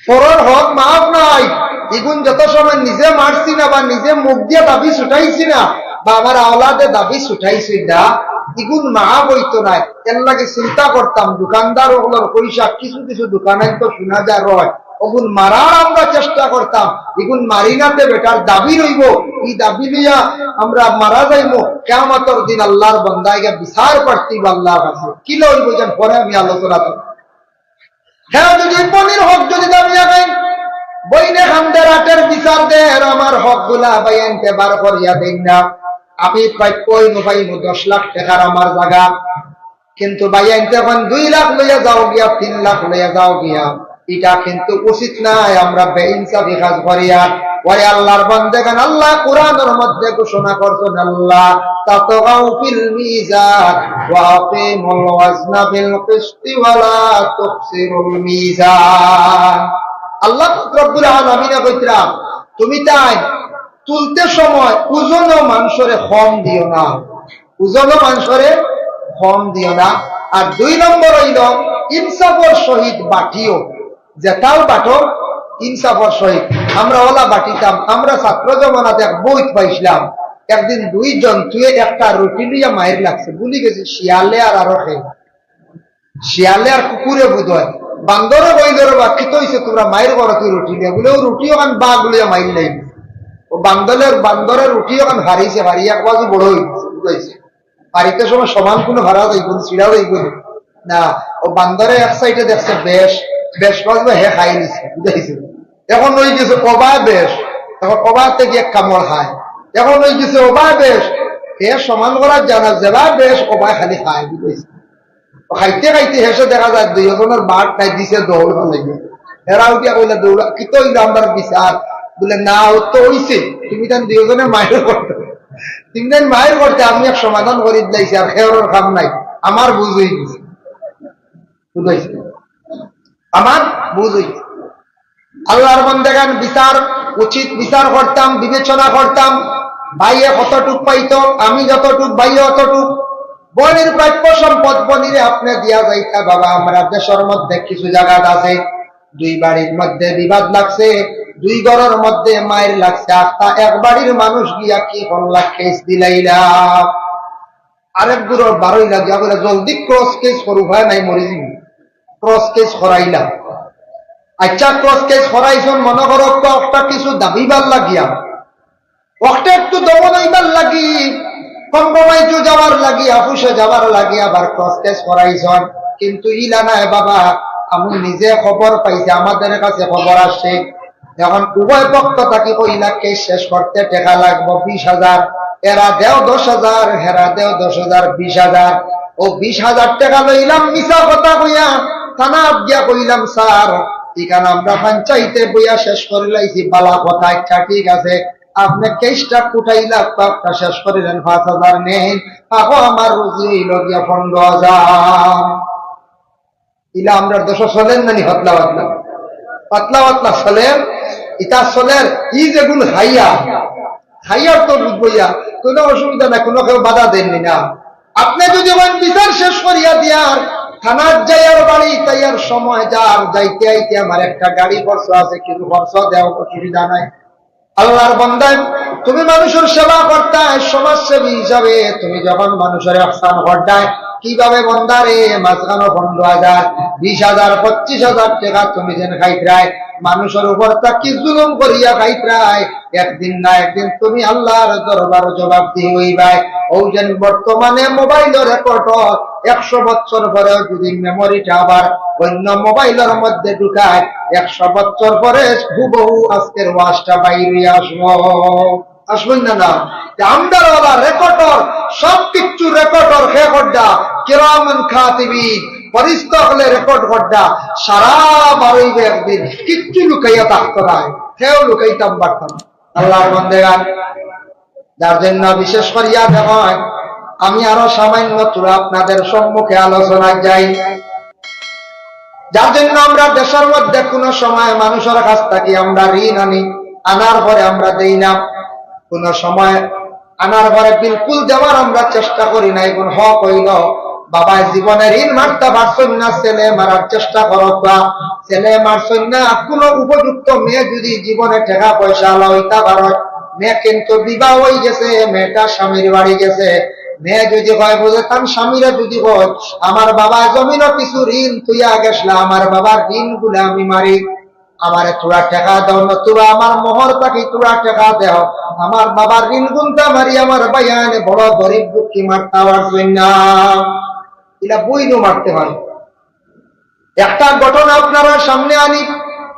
পরর হক মাফ নাই। ইগুন যত সময় নিজে মারছি না বা নিজে মুখ দিয়া দাবি ছুটাইছি না বা আমার আওলাদে দাবি ছুটাইছি না, ইগুন মাফ অইতো নায়। এর লাগি চিন্তা করতাম, দোকানদার অকলর পয়সা কিছু কিছু দোকানে তো শোনা যায় রয়, অগুন মারার আমরা চেষ্টা করতাম, ইগুন মারি না তে বেটার দাবি রইবো, ই দাবি লইয়া আমরা মারা যাইমু। কিয়ামতর দিন আল্লাহর বান্দায় গিয়া বিচার প্রার্থী অইবো আল্লাহর কাছে। কিলা অইবো যেন পরে আমি আলোচনা করব। হ্যাঁ, যদি বইনর হক যদি দাবি লাগাইন, বইনে কান্দে, রাটের বিচার দের, আমার হকগুলা ভাইয়াইন্তে বার করিয়া দেইন না। আমি প্রাপ্য অইমু, পাইমু দশ লাখ টেকার আমার জাগা, কিন্তু ভাইয়াইন্তে কইন দুই লাখ লইয়া যাও গিয়া, তিন লাখ লইয়া যাও গিয়া, ইটা কিন্তু উচিত নায়, আমরা বেইনসাফি কাজ করিয়ার। ওরে আল্লাহর বান্দেগান, আল্লায় কোরআনর মধ্যে ঘোষণা করছইন, "আল্লা তাতগাউ ফিল মিজান ওয়া আকিমুল ওয়াজনা বিল কিসতি ওয়া লা তুখসিরুল মিজান।" আল্লাহ রব্বুল আলামিনে কইতরা, "তুমি তাই তুলতে সময় ওজনও মানষরে কম দিও না, ওজনও মানষরে কম দিও না।" আর দুই নম্বর অইল, ইনসাফর সহিত বাটিও, যেতাও বাটো ইনসাফর সহিত। আমরা অলা বাটিতাম, আমরা ছাত্র জমানাত এক বইত পাইছলাম, একদিন দুই জন্তুয়ে একটা রুটি লইয়া মাইর লাগছে, ভুলি গেছি, শিয়ালে আর আরো কে, শিয়ালে আর কুকুরে বোধ হয়। বান্দরে কইল, "রে বা, কিতা অইছে, তুমরা মাইর করো কি রুটি লইয়া?" বুলে, "অউ রুটি অখান বাঘ লইয়া মাইর লাগি।" অউ বান্দরের, বান্দরের রুটি অখান ফারিছে, ফারি এক বাজু বড় অই গেছে, বুঝাইছে। ফারিতে সময় সমান কুনু ফারা যাইবো নি, ছিড়া যাইবো নি? না, অউ বান্দরে এক সাইডে দেখছে বেশ, বেশ বাজু হে খাই নিছে, বুঝাইছে। এখন অই গেছে অবায় বেশ, এখন অবায় থাকি এক কামড় খায়, এখন অই গেছে অবায় বেশ, হে সমান করার জানা যেবায় বেশ অবায় খালি খায়, বুঝাইছে। অউ খাইতে খাইতে শেষে দেখা যায় দুইওজনর বাট নাই, দিছে দৌড় ফালাই। হেরা উঠিয়া কইলা, "দৌড়া, কিতা অইল আমরার বিচার?" বুলে, "না, অউ তো অইছে, তুমি তান দুইওজনে মাইর করতে, তুমি তান মাইর করতে, আমি এক সমাধান করি দিলাইছি, আর খেয়ারর কাম নাই, আমার বুঝ অই গেছে।" বুঝাইছে? আমার বুঝ অই গেছে। আল্লাহর বান্দেগান, বিচার, উচিত বিচার করতাম, বিবেচনা করতাম। ভাইয়ে কতটুক পাইতো, আমি যতটুক, ভাইয়ে অতটুক। বইনর প্রাপ্য সম্পদ বইনরে আপনে দিয়া যাইতা, বাবা, আমরা দেশর মধ্যে কিছু জাগাত আছে, দুই বাড়ির মধ্যে বিবাদ লাগছে, দুই ঘরর মধ্যে মাইর লাগছে, আখতা এক বাড়ির মানুষ গিয়া কি করলা, কেস দিলাইলা। আরেক গুরুর বারইলা গিয়া কইলা, "জলদি ক্রস কেস করো, উপায় নাই, মরি যিমু।" ক্রস কেস করাইলা। আইচ্ছা, ক্রস কেস করাইছইন, মনো করো, অখটা কিছু দাবিবার লাগিয়া, অখটা একটু দমন অইবার লাগি, কম্প্রোমাইজও যাওয়ার লাগি, অফিসে যাওয়ার লাগি আবার ক্রস কেস করাইছইন। কিন্তু ইলা নায় বাবা, আমি নিজে খবর পাইছি, আমাদের কাছে খবর আসছে, এখন উভয় পক্ষ থাকি কইলা কেস শেষ করতে টেকা লাগবো বিশ হাজার, এরা দেও দশ হাজার, হেরা দেও দশ হাজার, বিশ হাজার। অউ বিশ হাজার টেকা লইলাম মিছা কথা কইয়া, থানাত গিয়া কইলাম, "স্যার, ইখান আমরা পঞ্চায়েতে বইয়া শেষ করিলাইছি।" "বালা কথা, আইচ্ছা ঠিক আছে, আপনে কেসটা কুটাইলা, তো আপনে শেষ করিলেন, পাঁচ হাজার নেইন, আগো আমার রুজি অইল গিয়া পনেরো হাজার।" ইলা আমরার দেশো চলের না নি? পাতলা পাতলা, পাতলা পাতলা চলের। ইতা চলের, ই যেগুন খাইয়া, খাইয়ার তো বুঝবো ইয়া, কোনো অসুবিধা নাই, কোনো কেউ বাধা দেননি না। আপনে যদি কইন বিচার শেষ করিয়া দিয়ার, থানাত যাইয়ার, বাড়ি যাইয়ার সময় যার, যাইতে আইতে আমার একটা গাড়ি খরচ আছে, কিছু খরচ দেও, অসুবিধা নাই। আল্লাহর বান্দায় তুমি মানুষর সেবা করতায় সমাজসেবী হিসাবে, তুমি যখন মানুষর ইহসান করতায়, কিভাবে বন্দারে মাঝখানো পনেরো হাজার, বিশ হাজার, পঁচিশ হাজার টেকা তুমি যেন খাইতরায়, মানুষর উপর থাকি জুলুম করিয়া খাইতরায়, একদিন না একদিন তুমি আল্লার দরবারো জবাবদিহি অইবায়। অউ যেন বর্তমানে মোবাইলো রেকর্ড অর, একশো বছর পরেও যুদি মেমোরিটা আবার অইন্য মোবাইলর মধ্যে ঢুকায়, একশো বছর পরে হুবহু আজকের ওয়াজটা বাইর অইয়া আসবো। আসবো না, না? তে আমরার ওলা রেকর্ড অর, সব কিচ্ছু রেকর্ড অর, কে কররা? কিরামান কাতিবিন, ফিরিস্তা অকলে রেকর্ড কররা। সারা বারইবে একদিন, কিচ্ছু লুকাইয়া থাকতো নায়, কেউ লুকাইতাম পারতাম না। আল্লার বন্দেগান, যার জন্য বিশেষ করিয়া দেখইন, আমি আরো সামান্য থুড়া আপনাদের সম্মুখে আলোচনা যাই। যার জন্য আমরা দেশর মধ্যে কুনু সময় মানুষর কাছ থাকি আমরা ঋণ আনি, আনার পরে আমরা দেই না, কুনু সময় আনার পরে বিলকুল দেওয়ার আমরা চেষ্টা করি না। এখন হক অইলো, বাবায় জীবনে ঋণ মারতা পারছইন না, ছেলে মারার চেষ্টা করউক্কা। ছেলে মারছইন না, কুনু উপযুক্ত মেয়ে যুদি জীবনে টেকা পয়সাআলা অইতা পারইন, মেয়ে কিন্তু বিবাহ অইগেছে, মেয়েটা স্বামীর বাড়ি গেছে, মেয়ে যুদি কয় বুলে তান স্বামীরে যুদি কয়, "আমার বাবায় জমিনো কিছু ঋণ থইয়া গেছলা, আমার বাবার ঋণগুলা আমি মারি, আমারে থুড়া টেকা দেও, নতুবা আমার মোহর থাকি থুড়া টেকা দেও, আমার বাবার ঋণগুনতা মারি, আমার ভাইয়াইনে বড় গরিব দুঃখী মারতা পারছইন না।" ইলা বইনও মারতে পারে। একটা ঘটনা আপনারার সামনে আনি,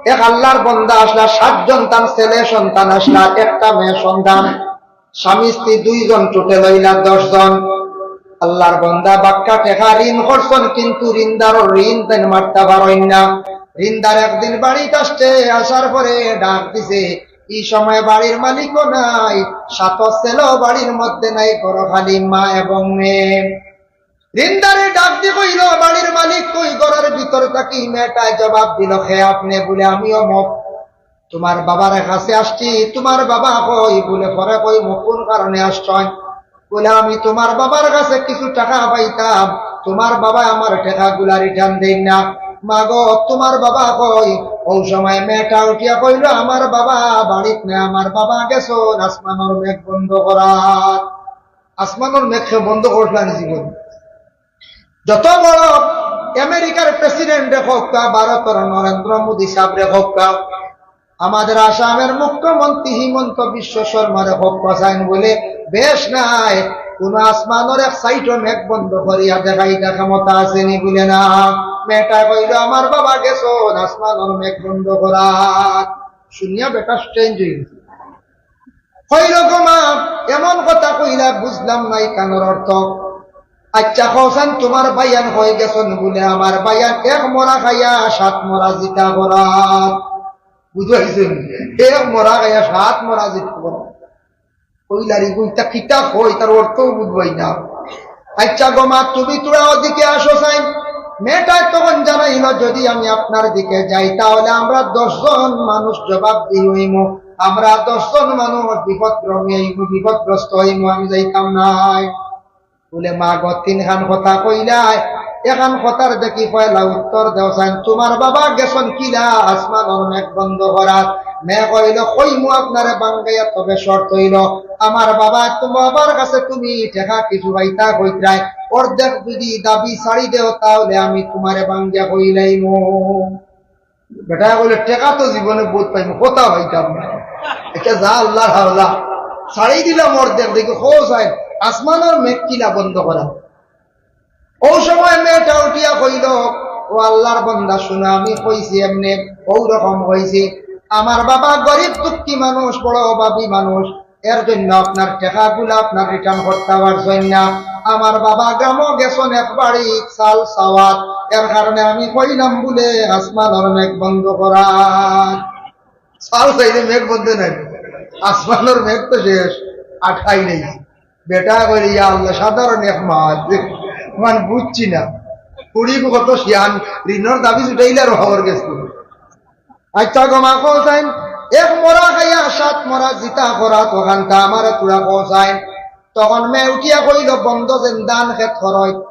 এক আল্লার বন্দা আছলা, সাতজন তান ছেলে সন্তান আছলা, একটা মেয়ে সন্তান, স্বামী স্ত্রী দুইজন, টোটাল অইলা দশজন। আল্লার বন্দা বাক্কা টেকা ঋণ করছইন, কিন্তু ঋণদারর ঋণ তাইন মারতা পারইন না। ঋণদার একদিন বাড়িত আসছে, আসার পরে ডাক দিছে, ই সময় বাড়ির মালিকও নাই, সাত ছেলেও বাড়ির মধ্যে নাই, ঘরো খালি মা এবং মেয়ে। ঋণদারে ডাক দি কইলো, "বাড়ির মালিক কই?" ঘরর ভিতর থাকি মেয়েটায় জবাব দিলো, "কে আপনে?" বুলে, "আমি অমুক, তুমার বাবার কাছে আসছি।" "তুমার বাবা কই?" বুলে, "পরে কইমু কুন কারণে আসছইন।" বুলে, "আমি তুমার বাবার কাছে কিছু টেকা পাইতাম, তুমার বাবায় আমার টেকাগুলা রিটার্ন দেইন না। মা গো, তুমার বাবা কই?" অউ সময় মেয়েটা উঠিয়া কইলো, "আমার বাবা বাড়িত নাই, আমার বাবা গেছইন আসমানর মেঘ বন্ধ করাত।" আসমানর মেঘ কে বন্ধ করছলা নি জীবন? যত বড় আমেরিকার প্রেসিডেন্টে কউক্কা, ভারতর নরেন্দ্র মোদী সাবরে কউক্কা, আমাদের আসামর মুখ্যমন্ত্রী হিমন্ত বিশ্ব শর্মারে কউক্কা, চাইন বুলে বেশ নাই, কুনু আসমানর এক সাইডো মেঘ বন্ধ করিয়া দেখাইতা ক্ষমতা আছে নি? বুলে না। মেয়েটায় কইলো, "আমার বাবা গেছইন আসমানর মেঘ বন্ধ করাত।" শুনিয়া বেটা স্ট্রেঞ্জ অইগেছে। কইলো, "গো মা, এমন কথা কইলা, বুঝলাম না ইখানর অর্থ। আইচ্ছা, কও চাইন তুমার ভাইয়াইন কই গেছইন?" বুলে, "আমার ভাইয়াইন এক মরা খাইয়া সাত মরা জিতা করাত।" বুঝাইছে নি? এক মরা খাইয়া সাত মরা জিতা করাত। কইলা রে, ইতা কিতা কয়, ইতার অর্থও বুঝবায় না। "আইচ্ছা গো মা, তুমি থুড়া ওদিকে আসো চাইন।" মেয়েটায় তখন জানাইলো, "যদি আমি আপনার দিকে যাই, তাহলে আমরা দশজন মানুষ জবাবদিহি অইমু, আমরা দশজন মানুষ বিপদগ্রস্ত অইমু, বিপদগ্রস্ত অইমু, আমি যাইতাম নায়।" বুলে, "মা গো, তিনখান কথা কইলায়, একখান কথার দেখি পয়লা উত্তর দেও চাইন, তুমার বাবা গেছইন কিলা আসমানর মেঘ বন্ধ করাত?" মেয়ে কইলো, "কইমু আপনারে ভাঙ্গাইয়া, তবে শর্ত অইলো, আমার বাবা, তুমার বাবার কাছে তুমি টেকা কিছু পাইতা কইতরায়, অর্ধেক যুদি দাবি ছাড়ি দেও, তাহলে আমি তুমারে ভাঙ্গিয়া কইলাইমু।" বেটায় কইলো, "টেকা তো জীবনে বউত পাইমু, কথা পাইতাম না। ইটা যা আল্লার হাওলা, ছাড়ি দিলাম অর্ধেক, দেখি কও চাইন আসমানর মেঘ কিলা বন্ধ করাত।" অউ সময় মেয়েটা উঠিয়া কইলো, "ও আল্লার বন্দা, শুনো, আমি কইছি এমনে, অউ রকম কইছি। আমার বাবা গরিব দুঃখী মানুষ, বড় অভাবী মানুষ, এর জন্য আপনার টেকাগুলা আপনার রিটার্ন করতা পারছইন না। আমার বাবা গ্রামো গেছইন এক বাড়ি চাল চাওয়াত, এর কারণে আমি কইলাম বুলে আসমানর মেঘ বন্ধ করাত।" চাল চাইলে মেঘ বন্ধ নায়, আসমানর মেঘ তো শেষ, আর ঠাই নাই। বেটায় কইলো, "ইয়া আল্লা, সাধারণ এক মাত, মানে বুঝছি না। ফুড়ি কত শিয়ান, ঋণর দাবি ছুটাইলে আর খবর গেছে।" আইচ্ছা গো মা, কও চাইন, এক মরা খাইয়া সাত মরা জিতা করাত, অখানতা আমারে থুড়া কও চাইন। তখন মেয়ে উঠিয়া কইলো, "বন্দো যেন ধান খেত করইন,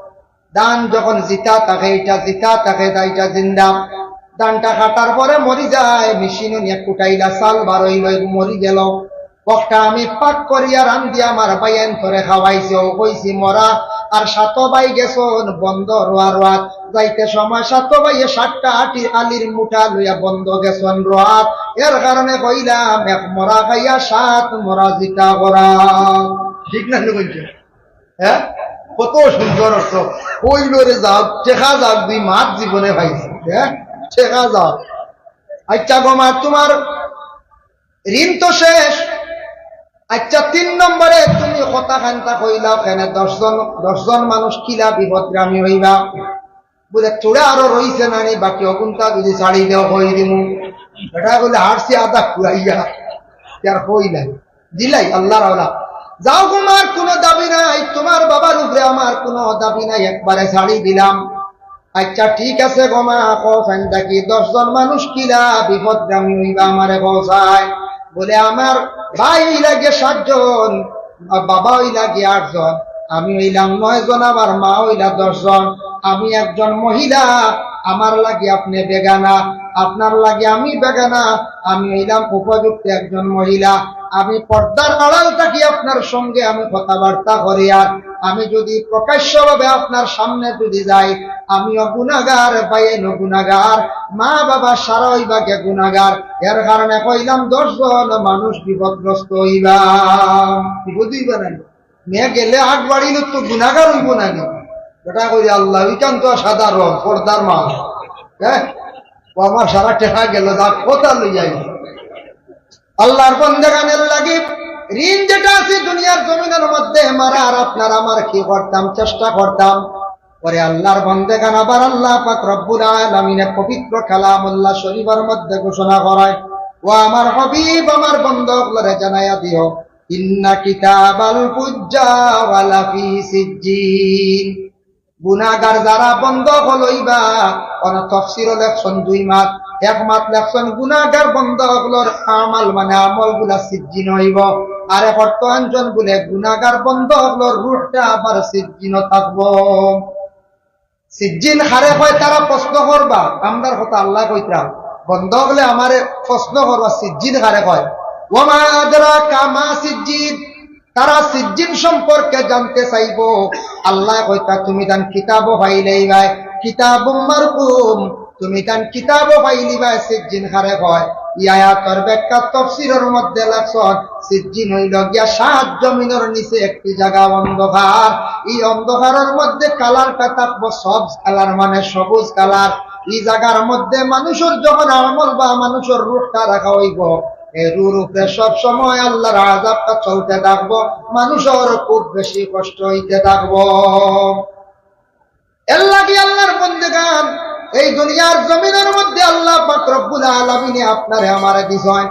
ধান যখন জিতা থাকে, ইটা জিতা থাকে, তা ইটা জিন্দা। ধানটা কাটার পরে মরি যায়, মেশিনো নিয়া কুটাইলা, চাল বার অইলো, মরি গেলো। অখটা আমি পাক করিয়া রান্ধিয়া আমার ভাইয়াইন্তরে খাওয়াইছি, অউ কইছি মরা। আর সাত ভাই গেছইন বন্দো রোয়া রোয়াত। যাইতে সময় সাত ভাইয়ে সাতটা আটি আলির মুঠা লইয়া বন্দো গেছইন রোয়াত। এর কারণে কইলাম, এক মরা খাইয়া সাত মরা জিতা করা। ঠিক না নি কইছি? হ্যাঁ, কত সুন্দর অর্থ। কইলো রে যাও, টেকা যাও, দুই মাত জীবনে পাইছি। হ্যাঁ, টেকা যাও। আচ্ছা গো মা, তুমার ঋণ তো শেষ। আচ্ছা, তিন নম্বরে তুমি কথা খান্তা কইলাও কেনে, দশ জন, দশ জন মানুষ কিলা বিপদগামী অইবা? বুলে, থুড়া আরো রইছে না নি, বাকি অগুনতা যদি ছাড়ি দেও, কই দিমু। বেটা বুলে, হারছি আধা খুয়াইয়া, আর কই নাই। দিলাই, আল্লার আওলা। যাও, তুমার কুনু দাবি নাই, তুমার বাবার উপরে আমার কুনু দাবি নাই, একবারে ছাড়ি দিলাম। আচ্ছা, ঠিক আছে গো মা, কও চাইন দেখি, দশ জন মানুষ কিলা বিপদগামী অইবা, আমারে কও চাইন। বুলে, আমার ভাই অইলা গিয়া সাতজন, বাবা অইলা গিয়া আটজন, আমি অইলাম নয়জন, আমার মা অইলা দশজন। আমি একজন মহিলা, আমার লাগি আপনে বেগানা, আপনার লাগি আমি বেগানা। আমি অইলাম উপযুক্ত একজন মহিলা। আমি পর্দার আড়াল থাকি আপনার সঙ্গে আমি কথাবার্তা করি, আর আমি যদি প্রকাশ্যভাবে আপনার সামনে যদি যাই, আমিও গুনাগার, ভাইয়াইনও গুনাগার, মা বাবা সারা অইবা গিয়া গুনাগার। এর কারণে কইলাম দশজন মানুষ বিপদগ্রস্ত অইবা। বিপদ অইবা না নি? মেয়ে গেলে আগ বাড়িলে তো গুনাগার অইবো না নি? বেটা কই, আল্লাহ, ওইখান তো সাদা রং, পর্দার মা। হ্যাঁ, ও আমার সারা টেকা গেল, যা কথা লই যাই। আল্লার বন্দেগানের লাগি ঋণ যেটা আছে দুনিয়ার জমিনের মধ্যে, মারা আর আপনার আমার কি করতাম, চেষ্টা করতাম। পরে আল্লার বন্দেগান আবার আল্লাহ পাক রব্বুল আলামিনে পবিত্র কালামুল্লাহ শরীফের মধ্যে ঘোষণা করায়, ও আমার হাবিব, আমার বন্দা অকলরে জানাইয়া দিও, ইন্না কিতাবাল ফুজ্জার লাফি সিজ্জিন। গুনাগার যারা বন্দা অকল অইবা, অনো তফসিরও লেখছইন দুই মাত, এক মাত লেখছইন গুনাগার বন্দা অকলর আমাল মানে আমলগুলা সিজ্জিন অইবো, আর এক অর্থ আনছইন বুলে গুনাগার বন্দা অকলর রুহটা আবার সিজ্জিন থাকবো। সিজ্জিন কারে কয় তারা প্রশ্ন করবা, আমরার কথা আল্লায় কইতরা, বন্দা অকলে আমারে প্রশ্ন করবা, সিজ্জিন কারে কয়? ওয়া মা আদরাকা মা সিজ্জিন, তারা সিজ্জিন সম্পর্কে জানতে চাইবো। আল্লায় কইতরা, তুমি তান কিতাবো পাইলাইবায়, কিতাবুম মারকুম, তুমি তান কিতাবো পাইলিবায় সিজ্জিন কারে কয়। ই আয়াতর ব্যাখ্যা তফসিরর মধ্যে লেখছইন, সিজ্জিন অইলো গিয়া সাত জমিনর নিচে একটি জাগা অন্ধকার। ই অন্ধকারর মধ্যে কালারটা থাকবো সবুজ কালার, মানে সবুজ কালার। ই জাগার মধ্যে মানুষর যখন আমল বা মানুষর রুহটা রাখা অইবো, এই রুহর উপরে সব সময় আল্লার আযাবটা চলতে থাকবো, মানুষর খুব বেশি কষ্ট অইতে থাকবো। এর লাগি আল্লার বন্দেগান, এই দুনিয়ার জমিনর মধ্যে আল্লাহ পাক রব্বুল আলামিনে আপনারে আমারে দিছইন,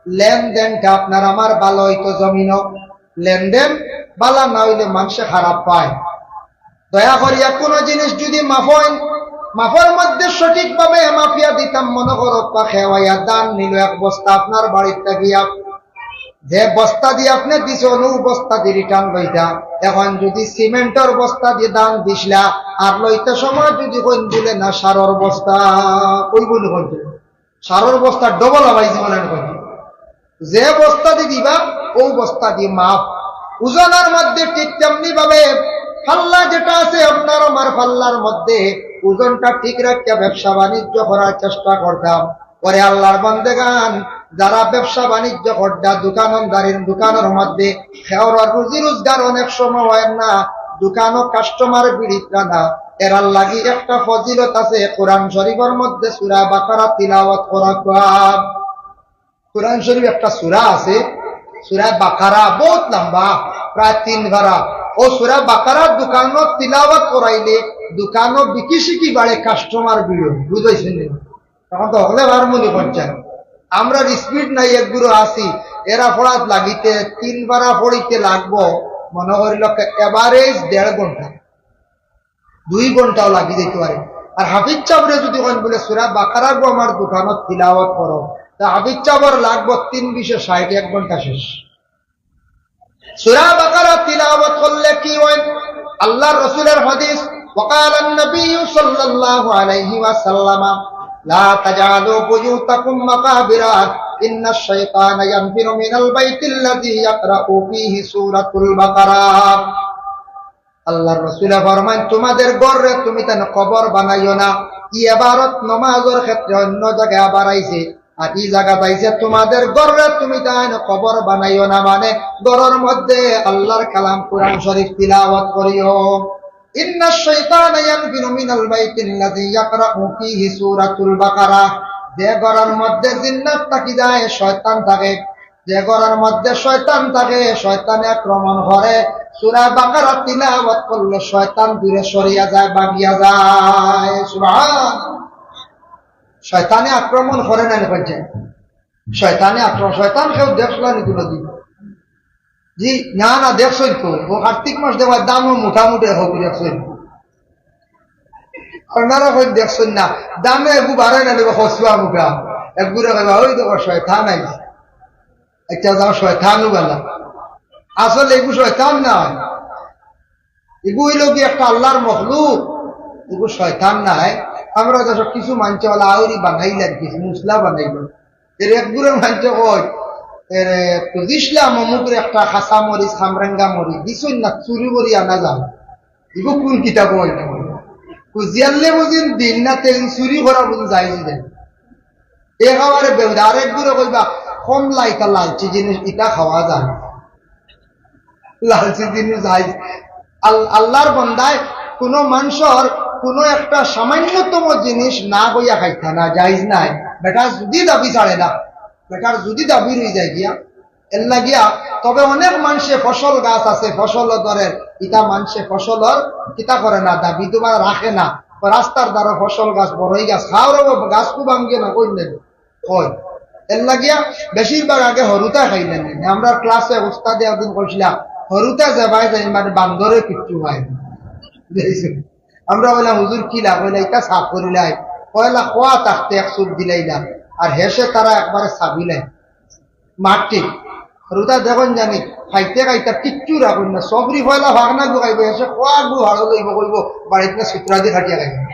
লেনদেনটা আপনার আমার ভালা অইতো জমিনো। লেনদেন ভালা না অইলে মানষে খারাপ পায়। দয়া করিয়া কুনু জিনিস যুদি মাফইন, মাফর মধ্যে সঠিকভাবে মাফিয়া দিতাম, মনো করো, পা খেওয়াইয়া ধান নিলো এক বস্তা আপনার বাড়িত গিয়া, যে বস্তা দি আপনে দিছইন, অউ বস্তা দি return লইতা। এখন যুদি সিমেন্টর বস্তা দি ধান দিছলা, আর লইতে সময় যুদি কইন বুলে না, সারর বস্তা, কইবো নি কইন? সারর বস্তা double আবাই জীবনে কইন। যে বস্তা দি দিবা, অউ বস্তা দি মাফ। ওজনর মধ্যে ঠিক তেমনি ভাবে পাল্লা যেটা আছে আপনার আমার পাল্লার মধ্যে, ওজনটা ঠিক রাখিয়া ব্যবসা বাণিজ্য করার চেষ্টা করতাম। পরে আল্লার বন্দেগান, যারা ব্যবসা বাণিজ্য কররা, দোকানদারির দোকানর মধ্যে খেওরর রুজি রোজগার অনেক সময় অয় না, দোকানো customer ভিড়িতরা না, এরার লাগি একটা ফজিলত আছে। কোরআন শরীফর মধ্যে সূরা বাকারা তিলাওয়াত করা কওয়া। কোরআন শরীফ একটা সূরা আছে, সূরা বাকারা, বহুত লম্বা, প্রায় তিন পারা। অউ সূরা বাকারা দোকানো তিলাওয়াত করাইলে দোকানো বিকি শিকি বাড়ে, customer ভিড় অয়, বুঝাইছেন নি? তখন তো হকলে পারমু নি কইন চাইন। আমরার speed নাই, একগুরু আছি, এরা পড়াত লাগিতে তিন পারা পড়িতে লাগবো, মনো করিল average দেড় ঘন্টা, দুই ঘন্টাও লাগি যাইতে পারে। আর হাফিজ সাবরে যুদি কইন বুলে, "সূরা বাকারা গো আমার দোকানো তিলাওয়াত করো", তে হাফিজ সাবর লাগবো তিন বিশে ষাইট, এক ঘন্টা শেষ। সূরা বাকারা তিলাওয়াত করলে কি অয়? আল্লার রসুলর হাদিস, وقال النبي صلى الله عليه وسلم، لا تجعلوا بيوتكم مقابر إن الشيطان ينفر من البيت الذي يقرأ فيه سورة البقرة. আল্লাহর রসুলে ফরমাইন, তোমাদের ঘররে তুমি তান কবর বানাইও না। ই এবারত নমাজর ক্ষেত্রে অন্য জাগায় আবার আইছে, আর ই জাগাত আইছে, তোমাদের ঘররে তুমি তান কবর বানাইও না, মানে ঘরর মধ্যে আল্লাহর কালাম কুরআন শরীফ তিলাওয়াত করিও। إن الشيطان ينفر من البيت الذي يقرأ فيه سورة البقرة। যে ঘরর মধ্যে জিন্নাত থাকি যায়, শয়তান থাকে, যে ঘরর মধ্যে শয়তান থাকে, শয়তানে আক্রমণ করে, সূরা বাকারা তিলাওয়াত করলে শয়তান দূরে সরিয়া যায়, ভাগিয়া যায়। সুবহান। শয়তানে আক্রমণ করে না, নি কইছে? শয়তানে আক্রমণ, শয়তান কেউ দেখছইন নি কোনোদিন? জি, না, না, দেখছইন তো। ও কার্তিক মাস দেওয়ার দামও মোটামুটি হোক, দেখছইন। আপনারা কই দেখছইন না, দামে এগু বাড়ে না, দেখো হসুয়া মুখা। একগুরে কইবা, "ওই দেখো শয়তান আইছে।" আচ্ছা, যাও, শয়তানও বালা। আসলে এগু শয়তান না, এগু অইল কি একটা আল্লাহর মখলুক, এগু শয়তান নায়। আমরা দেশো কিছু মানষে ওলা আউরি বানাইলা, কিছু মুসলা বানাইলা। এর এক গুরে মানষে কয়, এর খুজিসলাম অমুকরে একটা খাসা মরিচ, খামরেঙ্গা মরিচ, দিছইন না, চুরি করি আনা যাও। এগু কোন কিতাব অইল? খুজিয়ারলে বুঝিন দিন না, তেইন চুরি করা বুঝিন যায়। একেবারে বেহুদা। আরেক গুরে কইবা, "কমলা, ইটা লালচি জিনিস, ইটা খাওয়া যায় না।" লালচি জিনিস জায়েজ। আল-, আল্লাহর বন্দায় কোনো মানষর কোনো একটা সামান্যতম জিনিস না কইয়া খাইতা না, জায়েজ নাই। বেটার যুদি দাবি ছাড়ে না, বেটার যুদি দাবি রই যায় গিয়া, এর লাগিয়া। তবে অনেক মানষে ফসল গাছ আছে, ফসল ধরের, ইতা মানষে ফসলর কিতা করে না, দাবি তোমার রাখে না। রাস্তার ধারো ফসল গাছ, বড়ই গাছ, খাওয়ার গাছ খুব আঙ্গে না, কই নেবে? হয়। এর লাগিয়া বেশিরভাগ আগে হরুতা খাইলেন। আমরা ক্লাসে উস্তাদে একদিন কইছিলা, "হরুতা যাবায় যায়, মানে বান্দরে কিচ্ছু হয় না।" আমরা বললাম, "হুজুর, কিলা?" বলে, "ইটা সাফ করিলাই।" পয়লা খোয়া থাকতে এক চুপ দিলাইলা, আর হেষে তারা একবারে সাবিলাই। মাটি। হরুতা দেখইন জানি, খাইতে খাইতে কিচ্ছু রাখইন না। সবরি পয়লা ভাগ না গুয়াইব, হেষে খোয়া গু হাড়ো লইব, কইব, "বাড়িত না সুতরা দি খাটিয়া খাইব।"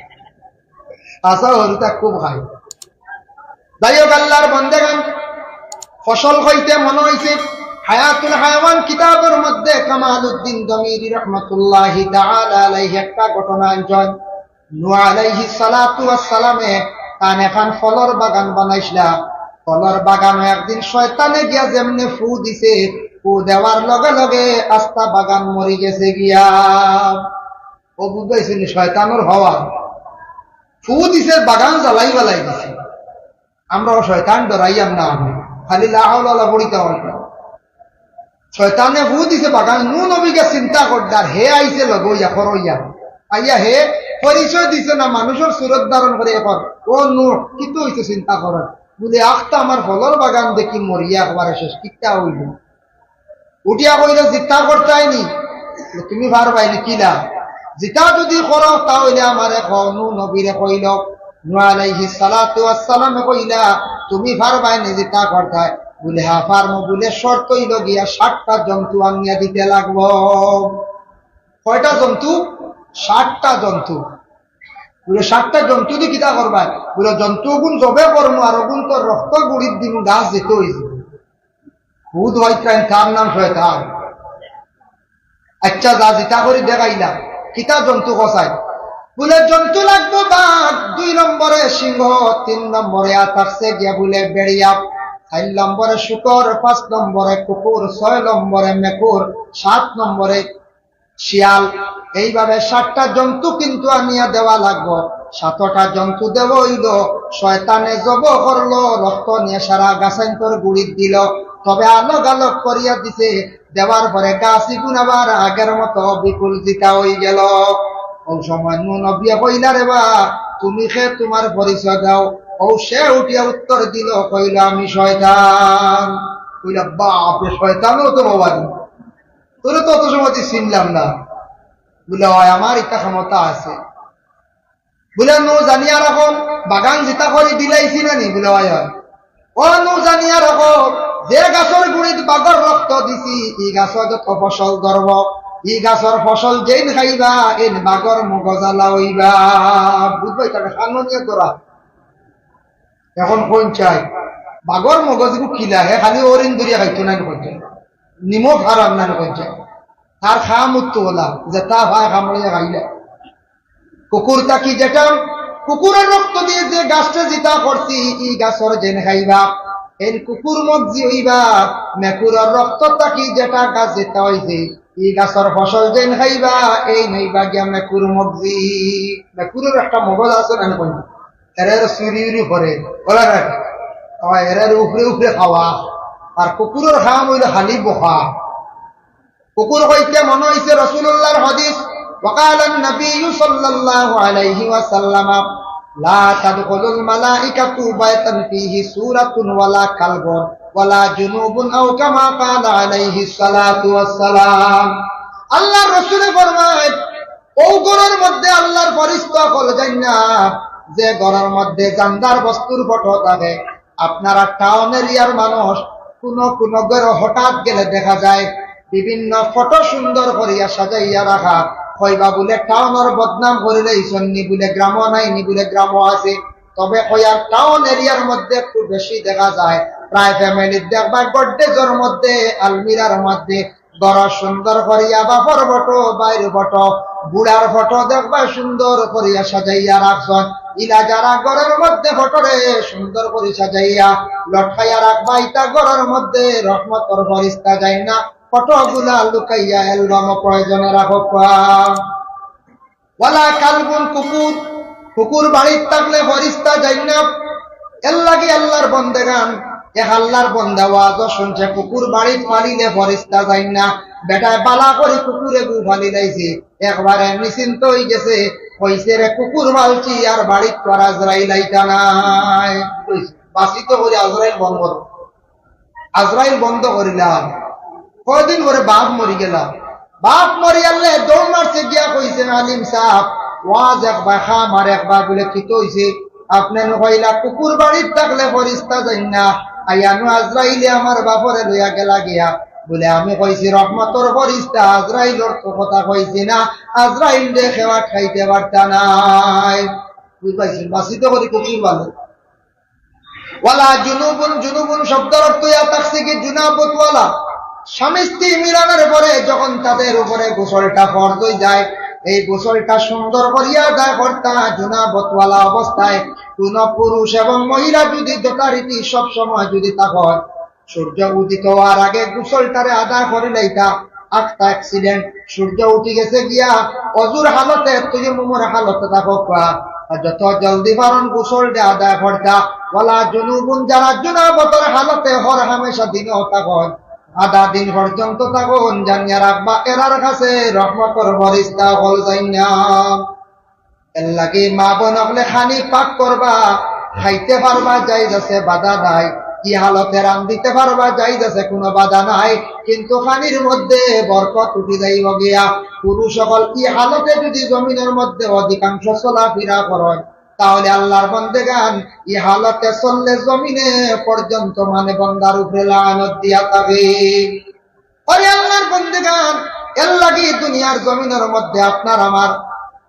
আসা হরুতা খুব খায়। যাই হোক, আল্লাহর বন্দেগান, ফসল খাইতে মনে হইছে। হায়াতুল হায়াওয়ান কিতাবর মধ্যে কামালউদ্দিন দমিরি রহমতুল্লাহি তাআলা আলাইহি একটা ঘটনা আনছইন। নূহ আলাইহিস সালাতু ওয়াস সালামে তান এখান ফলর বাগান বানাইছলা। ফলর বাগানো একদিন শয়তানে গিয়া যেমনে ফু দিছে, ফু দেওয়ার লগে লগে আস্তা বাগান মরি গেছে গিয়া। ও বুঝাইছে নি শয়তানর হওয়া? ফু দিছে, বাগান জ্বালাই বালাই দিছে। আমরাও শয়তান ডরাইয়াম না, আমি খালি লা হাওলা ওয়ালা পড়িতা অয়। শয়তানে ফু দিছে বাগান, নূহ নবীকে চিন্তা করতার, হে আইছে লগে অইয়া, খরইয়া। আইয়া হে পরিচয় দিছে না, মানুষর সুরত ধারণ করে এখন, "ও নূহ, কিতা অইছে চিন্তা করো?" বলে, "আখতা আমার ফলর বাগান দেখি মরিয়া একবারে শেষ, কিতা অইল?" উঠিয়া কইল, "জিতা করতায় নি, তুমি পারবায় নি কিলা? জিতা যদি করো, তা অইলে আমারে কও।" নূহ নবীরে কইল, নূহ আলাইহিস সালাতু ওয়াস সালামে কইলা, "তুমি পারবায় নি জিতা করতায়?" বলে, "হ্যাঁ, পারমু।" বলে, "শর্ত অইল গিয়া ষাটটা জন্তু আনিয়া দিতে লাগবো।" কয়টা জন্তু? ষাটটা জন্তু। বলে, "ষাটটা জন্তু দি কিতা করবায়?" বলে, "জন্তু অগুন জবে করমু, আর অগুন তো রক্ত গুড়িত দিমু, গাছ যেতে অইছে।" ভূত ভাই তার নাম শয়তান। আচ্ছা, যা জিতা করি দেখাইলাম, কিতা জন্তু কছাই? বলে, "জন্তু লাগবো বাঘ, দুই নম্বরে সিংহ, তিন নম্বরে আতাকছে গিয়া বলে বেড়িয়া, চার নম্বরে শুকর, পাঁচ নম্বরে কুকুর, ছয় নম্বরে মেকুর, সাত নম্বরে শিয়াল।" এইভাবে সাতটা জন্তু কিন্তু আনিয়া দেওয়া লাগবো। সাতটা জন্তু দেওয়া অইল, শয়তানে জব করলো, রক্ত নিয়া সারা গাছাইন্তর গুড়িত দিল, তবে আলোক আলোক করিয়া দিছে। দেওয়ার পরে গাছ ইগুন আবার আগের মতো বিপুল জিতা অই গেল। ও সময় নূহ নবিয়ে কইলা, "রে বা, তুমি কে, তুমার পরিচয় দাও।" ও সে উঠিয়া উত্তর দিল, কইল, "আমি শয়তান।" কইলা, "বাপ রে, শয়তানও তো বাবা রে, তোরে তো অত সময় চিনলাম না।" বলে, "অয়, আমার ইতা ক্ষমতা আছে।" বলে, "নূহ জানিয়া রাখো, বাগান জিতা করি দিলাইছি না নি?" বলে, "অয়, অয়।" "ও নূহ জানিয়া রাখো, যে গাছর গুড়িত বাঘর রক্ত দিছি, ই গাছ যত ফসল ধরব, ই গাছর ফসল যেইন খাইবা, এইন বাঘর মগজালা অইবা।" বুঝবায়, তাকে খানো নিয়ে তোরা। এখন কোন চাই? বাঘর মগজ গু কিলা, হে খালি অরিন ধরিয়া খাইতো না কইছে, নিমক হারাম না কইছে, তার খাম উত্তু ওলা, যেতা পায় কামড়িয়া খাইলে। কুকুর থাকি যেটা, কুকুরর রক্ত দিয়া যে গাছরে যেতা করছি, ই গাছর যেন খাইবা, এন কুকুর মগজি অইবা। মেকুরর রক্ত থাকি যেটা গাছ যেতা অইছে, ই গাছর ফসল যেন খাইবা, এইন অইবা গিয়া মেকুর মগজি। মেকুরর একটা মগজ আছে না, কইন? এরা এরা চুরি উরি করে, ওরা না? আবার এরা এরা উপরে উপরে খাওয়া। আর কুকুরর খাম অইলো খালি বকা। কুকুর কইতে মনো অইছে রাসূলুল্লাহর হাদিস, وقال النبي صلى الله عليه وسلم: لا تدخل الملائكة بيتا فيه سورة ولا كلب ولا جنوب، أو كما قال عليه الصلاة والسلام। আল্লাহর রাসূলে ফরমায়, অউ ঘরর মধ্যে আল্লাহর ফিরিস্তা অকল যাইন না, যে ঘরর মধ্যে জানদার বস্তুর ফটো থাকে। আপনারা টাউন এরিয়ার মানুষ, কুনু কুনু ঘরো হঠাৎ গেলে দেখা যায় বিভিন্ন ফটো সুন্দর করিয়া সাজাইয়া রাখা। কইবা বুলে টাউনর বদনাম করিলাইছইন নি, বুলে গ্রামো নাই নি, বুলে গ্রামো আছে। তবে কইয়ার টাউন এরিয়ার মধ্যে খুব বেশি দেখা যায়, প্রায় ফ্যামিলির দেখবা গডরেজর মধ্যে, আলমিরার মধ্যে ঘর সুন্দর করিয়া বাপর ফটো, ভাইর ফটো, বুড়ার ফটো দেখবা সুন্দর করিয়া সাজাইয়া রাখছইন। ইলা যারা ঘরর মধ্যে ফটোরে সুন্দর করি সাজাইয়া লটকাইয়া রাখবা, ইতা ঘরর মধ্যে রহমতর ফিরিস্তা যাইন না, ফটোগুলা লুকাইয়া অ্যালবামো প্রয়োজনে রাখউক্কা। ওয়ালা কালবুন, কুকুর, কুকুর বাড়িত থাকলে ফিরিস্তা যাইন না। এরলাগি আল্লাহর বন্দেগান, এক আল্লাহর বন্দা ওয়াজও শুনছে, কুকুর বাড়িত পালিলে ফিরিস্তা যাইন না। বেটায় বালা করি কুকুর এগু পালিলাইছে, একবারে নিশ্চিন্ত অইগেছে। কইছে, রে কুকুর পালছি, আর বাড়িত তো আর আজরাইল আইতা নায়। বাঁচিত করি আজরাইল বন্ধ। আজরাইল বন্ধ করিলাম। কয়দিন পরে বাপ মরিগেলা। বাপ মরিয়ালে দৌড় মারছে গিয়া কইছে, আলিম সাব, ওয়াজ একবার, খাম আর একবার। বুলে, কিতা অইছে? আপনে নু কইলা কুকুর বাড়িত থাকলে ফিরিস্তা যাইন না, আইয়া নু আজরাইলে আমার বাপরে লইয়া গেলা গিয়া। বুলে, আমি কইছি রহমতর ফিরিস্তা, আজরাইলর তো কথা কইছি না, আজরাইলরে কেউ আটকাইতে পারতা নায়। বুঝ পাইছইন? বাঁচিত করি কুকুর পালে। ওয়ালা জুনুবুন, জুনুবুন শব্দর অর্থ ইয়া থাকছে কি জুনাবতওয়ালা। স্বামী স্ত্রী মিলনের পরে যখন তাদের উপরে গোসলটা ফরজ অই যায়, এই গোসলটা সুন্দর করিয়া আদায় করতা জুনাবতওয়ালা অবস্থায়। কোন পুরুষ এবং মহিলা যদি যথারীতি সব সময় যদি তা হয়, সূর্য উদিত হওয়ার আগে গোসলটারে আদায় করিলাইতা, আখতা accident, সূর্য উঠি গেছে গিয়া, অজুর হালতে, তায়াম্মুমর হালতে থাকউক্কা, আর যত জলদি পারইন গোসলটা আদায় করতা। ওয়ালা জুনুবুন, যারা জুনাবতর হালতে হর হামেশা দিনো থাকইন, আধা দিন পর্যন্ত থাকইন, জানিয়া রাখবা, এরার কাছে রহমতর ফিরিস্তা অকল যাইন না। এরলাগি মা বোন অকলে খানি পাক করবা, খাইতে পারবা, জায়েজ আছে, বাধা নাই। ই হালতে রান্ধিতে পারবা, জায়েজ আছে, কুনু বাধা নাই। কিন্তু খানির মধ্যে বরকত উঠি যাইবো গিয়া। পুরুষ অকল ই হালতে যদি জমিনর মধ্যে অধিকাংশ চলাফিরা করইন, তাহলে আল্লাহর বন্দেগান ই হালতে চললে জমিনে পর্যন্ত মানে বন্দার উপরে লানত দিয়া থাকে। ওরে আল্লাহর বন্দেগান, এরলাগি দুনিয়ার জমিনর মধ্যে আপনার আমার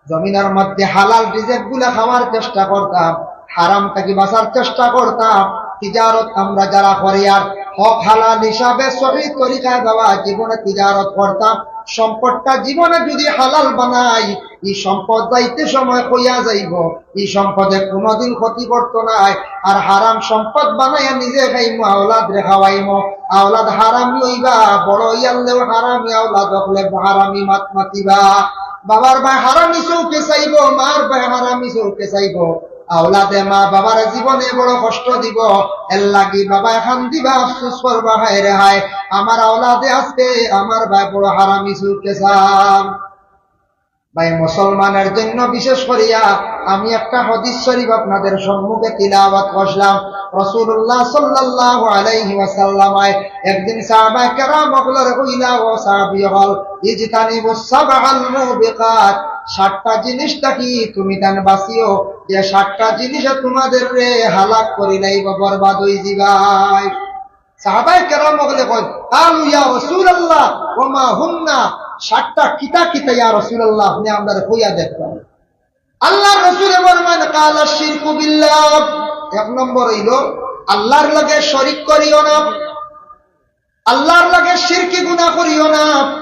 জমিনর মধ্যে হালাল রিজিক গুলা খাওয়ার চেষ্টা করতাম, হারাম থাকি বাঁচার চেষ্টা করতাম। তিজারত আমরা যারা করিয়ার, হক হালাল হিসাবে সহি তরিকায় বাবা জীবনে তিজারত করতাম, সম্পদটা জীবনে যদি হালাল বানাই, ই সম্পদ যাইতে সময় কইয়া যাইবো, ই সম্পদে কুনুদিন ক্ষতি করতো নায়। আর হারাম সম্পদ বানাইয়া নিজে খাইমু, আওলাদরে খাওয়াইমু, আওলাদ হারামি অইবা, বড় অইয়ারলেও হারামি, আওলাদ অকলে হারামি মাত মাতিবা। বাবার বায় হারামি চউখে চাইবো, মার বায় হারামি চউখে চাইবো। আওলাদে মা বাবার জীবনে বড় কষ্ট দিবো। এরলাগি বাবায় কান্দিবা, আফসোস করবা, হায় রে হায়, আমার আওলাদে আজকে আমার বায় বড় হারামি চউখে চার। ভাই, মুসলমানের জন্য বিশেষ করিয়া আমি একটা হাদিস শরীফ আপনাদের সম্মুখে তিলাওয়াত করলাম। রাসূলুল্লাহ সাল্লাল্লাহু আলাইহি ওয়াসাল্লাম একদিন সাহাবায়ে কেরাম অকলরে কইলা, ও সাহাবী অকল, ইজতানিবুস সাবআল মুবিকাত, সাতটা জিনিস থাকি তুমি তান বাঁচিও, যে সাতটা জিনিসে তোমাদেররে হালাক করিলাইবো, বরবাদ অই যিবায়। সাহাবায়ে কেরাম অকলে কইন, "কালু ইয়া রাসূলুল্লাহ ওয়া মা হুন্না?" সাতটা কিতা কিতা ইয়া রাসূলুল্লাহ, আপনে আমরারে কইয়া দেখবা। আল্লাহর রাসূলে ফরমাইন, "কালা শিরকু বিল্লাহ।" এক নম্বর অইলো আল্লাহর লগে শরিক করিও না, আল্লাহর লগে শিরকি গুনাহ করিও না।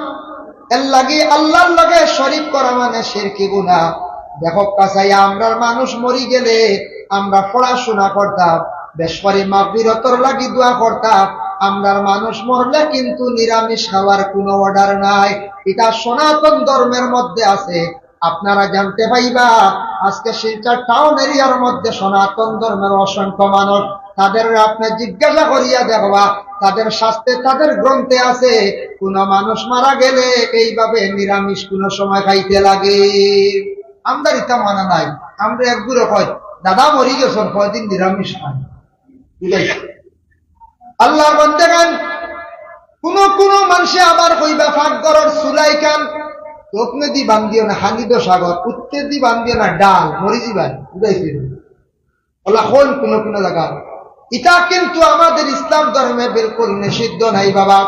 এর লাগি আল্লাহর লগে শরিক করা মানে শিরকি গুনাহ। দেখউক্কা চাইয়া, আমরার মানুষ মরি গেলে আমরা পড়াশোনা করতাম, বেশ করি মাগফিরতর লাগি দোয়া করতাম। আমরার মানুষ মরলে কিন্তু নিরামিষ খাওয়ার কোনো অর্ডার নাই। ইটা সনাতন ধর্মের মধ্যে আছে। আপনারা জানতে পাইবা, আজকে শিলচর টাউন এরিয়ার মধ্যে সনাতন ধর্মের অসংখ্য মানুষ, তাদের আপনি জিজ্ঞাসা করিয়া দেখবা, তাদের শাস্ত্রে, তাদের গ্রন্থে আছে, কোন মানুষ মারা গেলে এইভাবে নিরামিষ কোন সময় খাইতে লাগে। আমরার ইতা মানা নাই। আমরা একগুলো কয়, "দাদা মরি গেছইন, কয়দিন নিরামিষ খান।" বুঝাইছি? আল্লাহর বান্দাগান, কোন কোন মানষে আবার কইবা, "পাকঘরর চুলাইখান দক্ষিণেদি বান্ধিও না, খালি তো সাগর, উত্তরেদি বান্ধিও না, ডাল, মরি যিবায়।" বুঝাইছি? ওলা হইন কোন কোন জায়গা। ইটা কিন্তু আমাদের ইসলাম ধর্মে বিলকুল নিষিদ্ধ নাই বাবা।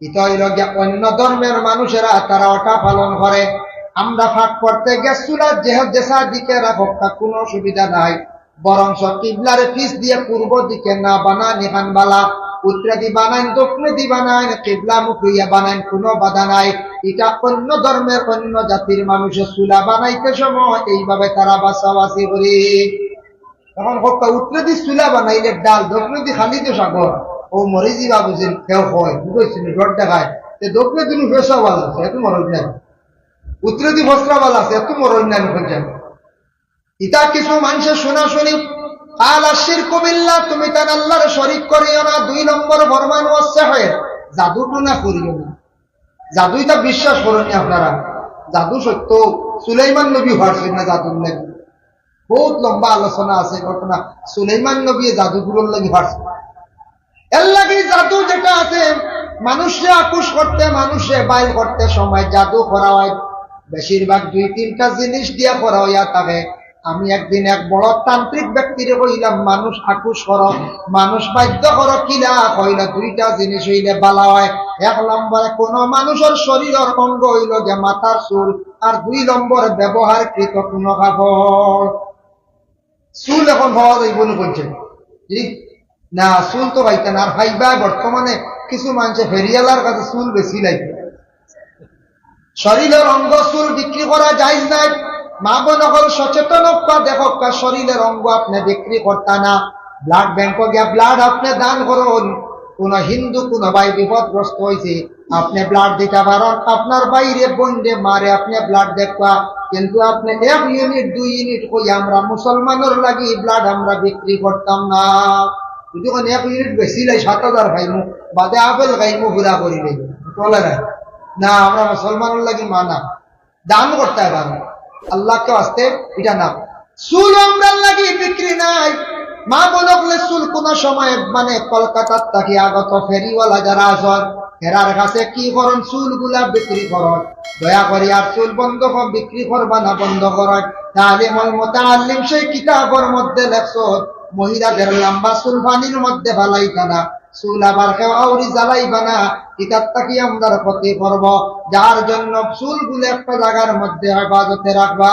ইটা অইলো গিয়া অন্য ধর্মের মানুষেরা তারা ওটা পালন করে। আমরা পাক করতে গিয়া চুলার যে, যেসা দিকে রাখউক্কা কোনো অসুবিধা নাই, বরঞ্চ কিবলার পিছ দিয়া পূর্ব দিকে না বানাইন, ইখান বালা, উত্তরেদি বানাইন, দক্ষিণেদি বানাইন, কিবলামুখী অইয়া বানাইন, কোনো বাধা নাই। ইটা অন্য ধর্মের অন্য জাতির মানুষে চুলা বানাইতে সময় এইভাবে তারা বাছাবাছি করে। এখন কউক্কা উত্তরেদি চুলা বানাইলে ডাল, দক্ষিণেদি খালি তো সাগর, ও মরি যিবা বুঝিন, কেউ কয়, বুঝছি নি, ডর দেখায়। তে দক্ষিণেদি নু ফেসা বালা আছে, এত মরণ নাই। উত্তরেদি ফসরা বালা আছে, এত মরণ নাই, বুঝছেন? ইতা কিছু মানষে শুনা শুনি, "কালা শিরকু বিল্লাহ, তুমি তান আল্লাহর শরিক করিও না।" দুই নম্বর ফরমান, "ওয়াস সিহর, জাদু টুনা করিও না।" জাদু ইতা বিশ্বাস করইন নি আপনারা? জাদু সত্য, সুলাইমান নবী পারছইন না জাদুর লাগি। বহুত লম্বা আলোচনা আছে ঘটনা, সুলাইমান নবী জাদুগুরুর লাগি পারছইন। এর লাগি জাদু যেটা আছে, মানুষরে আকুশ করতে, মানুষরে বাইল করতে সময় জাদু করা হয়, বেশিরভাগ দুই তিনটা জিনিস দিয়া করা হইয়া থাকে। আমি একদিন এক বড় তান্ত্রিক ব্যক্তিরে কইলাম, "মানুষ আকুশ করো, মানুষ বাধ্য করো, কিলা?" কইলা, "দুইটা জিনিস অইলে বালা হয়। এক নম্বরে কোনো মানুষর শরীরর অঙ্গ অইলো গিয়া মাথার চুল, আর দুই নম্বরে ব্যবহারকৃত কোনো কাপড়।" চুল এখন পাওয়া যাইবো নি কইছে? জি? না, চুল তো পাইতা না। আর পাইবা বর্তমানে কিছু মানষে ফেরিওয়ালার কাছে চুল বেচিলাইতা। শরীরর অঙ্গ চুল বিক্রি করা জায়েজ নাই। মা বোন অকল সচেতন অউক্কা, দেখউক্কা, শরীরর অঙ্গ আপনে বিক্রি করতা না। ব্লাড ব্যাংকো গিয়া ব্লাড আপনে দান করইন। কোন হিন্দু কোন ভাই বিপদগ্রস্ত হইছে, আপনে ব্লাড দিতা পারইন, আপনার ভাইরে, বইনরে, মারে আপনে ব্লাড দেউক্কা, কিন্তু আপনে এক ইউনিট, দুই ইউনিট কই আমরা মুসলমানর লাগি ব্লাড আমরা বিক্রি করতাম না। যদি কোন এক ইউনিট বেচিলাই সাত হাজার খাইমু, বাদে আপেল খাইমু, পুরা করি লইব, চলে না। না, আমরা মুসলমানর লাগি মানা, দান করতে পারবো। আল্লাহকে আসতে এটা না। চুল আমরার লাগি বিক্রি নাই। মা বোন অকলে চুল কোনো সময় মানে কলকাতার থাকি আগত ফেরিওয়ালা যারা আছইন, এরার কাছে কি করইন, চুলগুলা বিক্রি করইন। দয়া করি আর চুল বন্ধ কর, বিক্রি করবা না, বন্ধ করইন। তালিমুল মুতাআল্লিম সেই কিতাবর মধ্যে লেখছইন, মহিলাদের লম্বা চুল পানির মধ্যে ফালাইতা না। চুল আবার কেউ আউরি জ্বালাইবা না, ইতার থাকি আমরার ক্ষতি করবো। যার জন্য চুলগুলা একটা জাগার মধ্যে হেফাজতে রাখবা।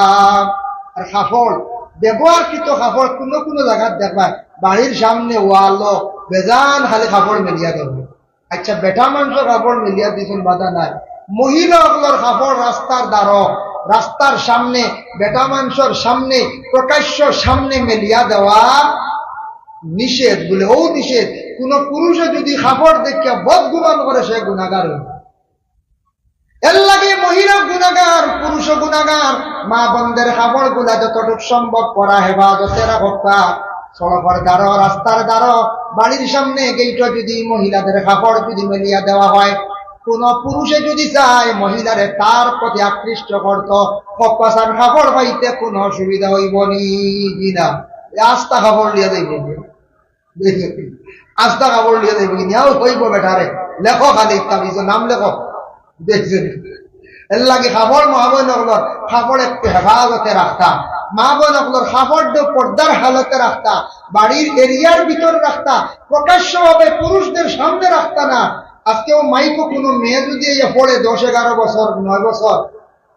আর কাপড়, ব্যবহারকৃত কাপড় কোনো কোনো জাগাত দেখবা, বাড়ির সামনে ওয়ালো বেজান খালি কাপড় মেলিয়া দেওয়া। আচ্ছা, বেটা মানষর কাপড় মেলিয়া দিছইন, বাধা নাই। মহিলা অকলর কাপড় রাস্তার দ্বারো, রাস্তার সামনে, বেটা মানষর সামনে, প্রকাশ্য সামনে মেলিয়া দেওয়া নিষেধ। বলে, ও নিষেধ। কোন পুরুষে যদি কাপড় দেখিয়া বদগুমান করে, সে গুনাগার হইব। এর লাগি মহিলা গুনাগার, পুরুষ গুনাগার। মা বোনদের কাপড়গুলা যতটুক সম্ভব পরা হেফাজতে রাখউক্কা। সড়কর দ্বারো, রাস্তার দ্বারো, বাড়ির সামনে গেইটো যদি মহিলাদের কাপড় যদি মেলিয়া দেওয়া হয়, কোন পুরুষে যদি চায় মহিলারে তার প্রতি আকৃষ্ট করতো, কপাসার কাপড় পাইতে কোনো অসুবিধা হইব নি? জি না। এ আস্তা কাপড় লিয়া যাইব নি? আস্তা কাপড় লিয়া যাইব নি? নিয়াও হইব বেটারে। লেখো খালি তাবিজো নাম লেখো। দেখছেন? এর লাগি কাপড় মা বোন অকলর, কাপড় একটু হেফাজতে রাখতা। মা বোন অকলর কাপড় দিয়ে পর্দার হালতে রাখতা। বাড়ির এরিয়ার ভিতরে রাখতা। প্রকাশ্যভাবে পুরুষদের সামনে রাখতা না। আজকেও মাইকো কোনো মেয়ে যদি এই পড়ে দশ এগারো বছর, নয় বছর,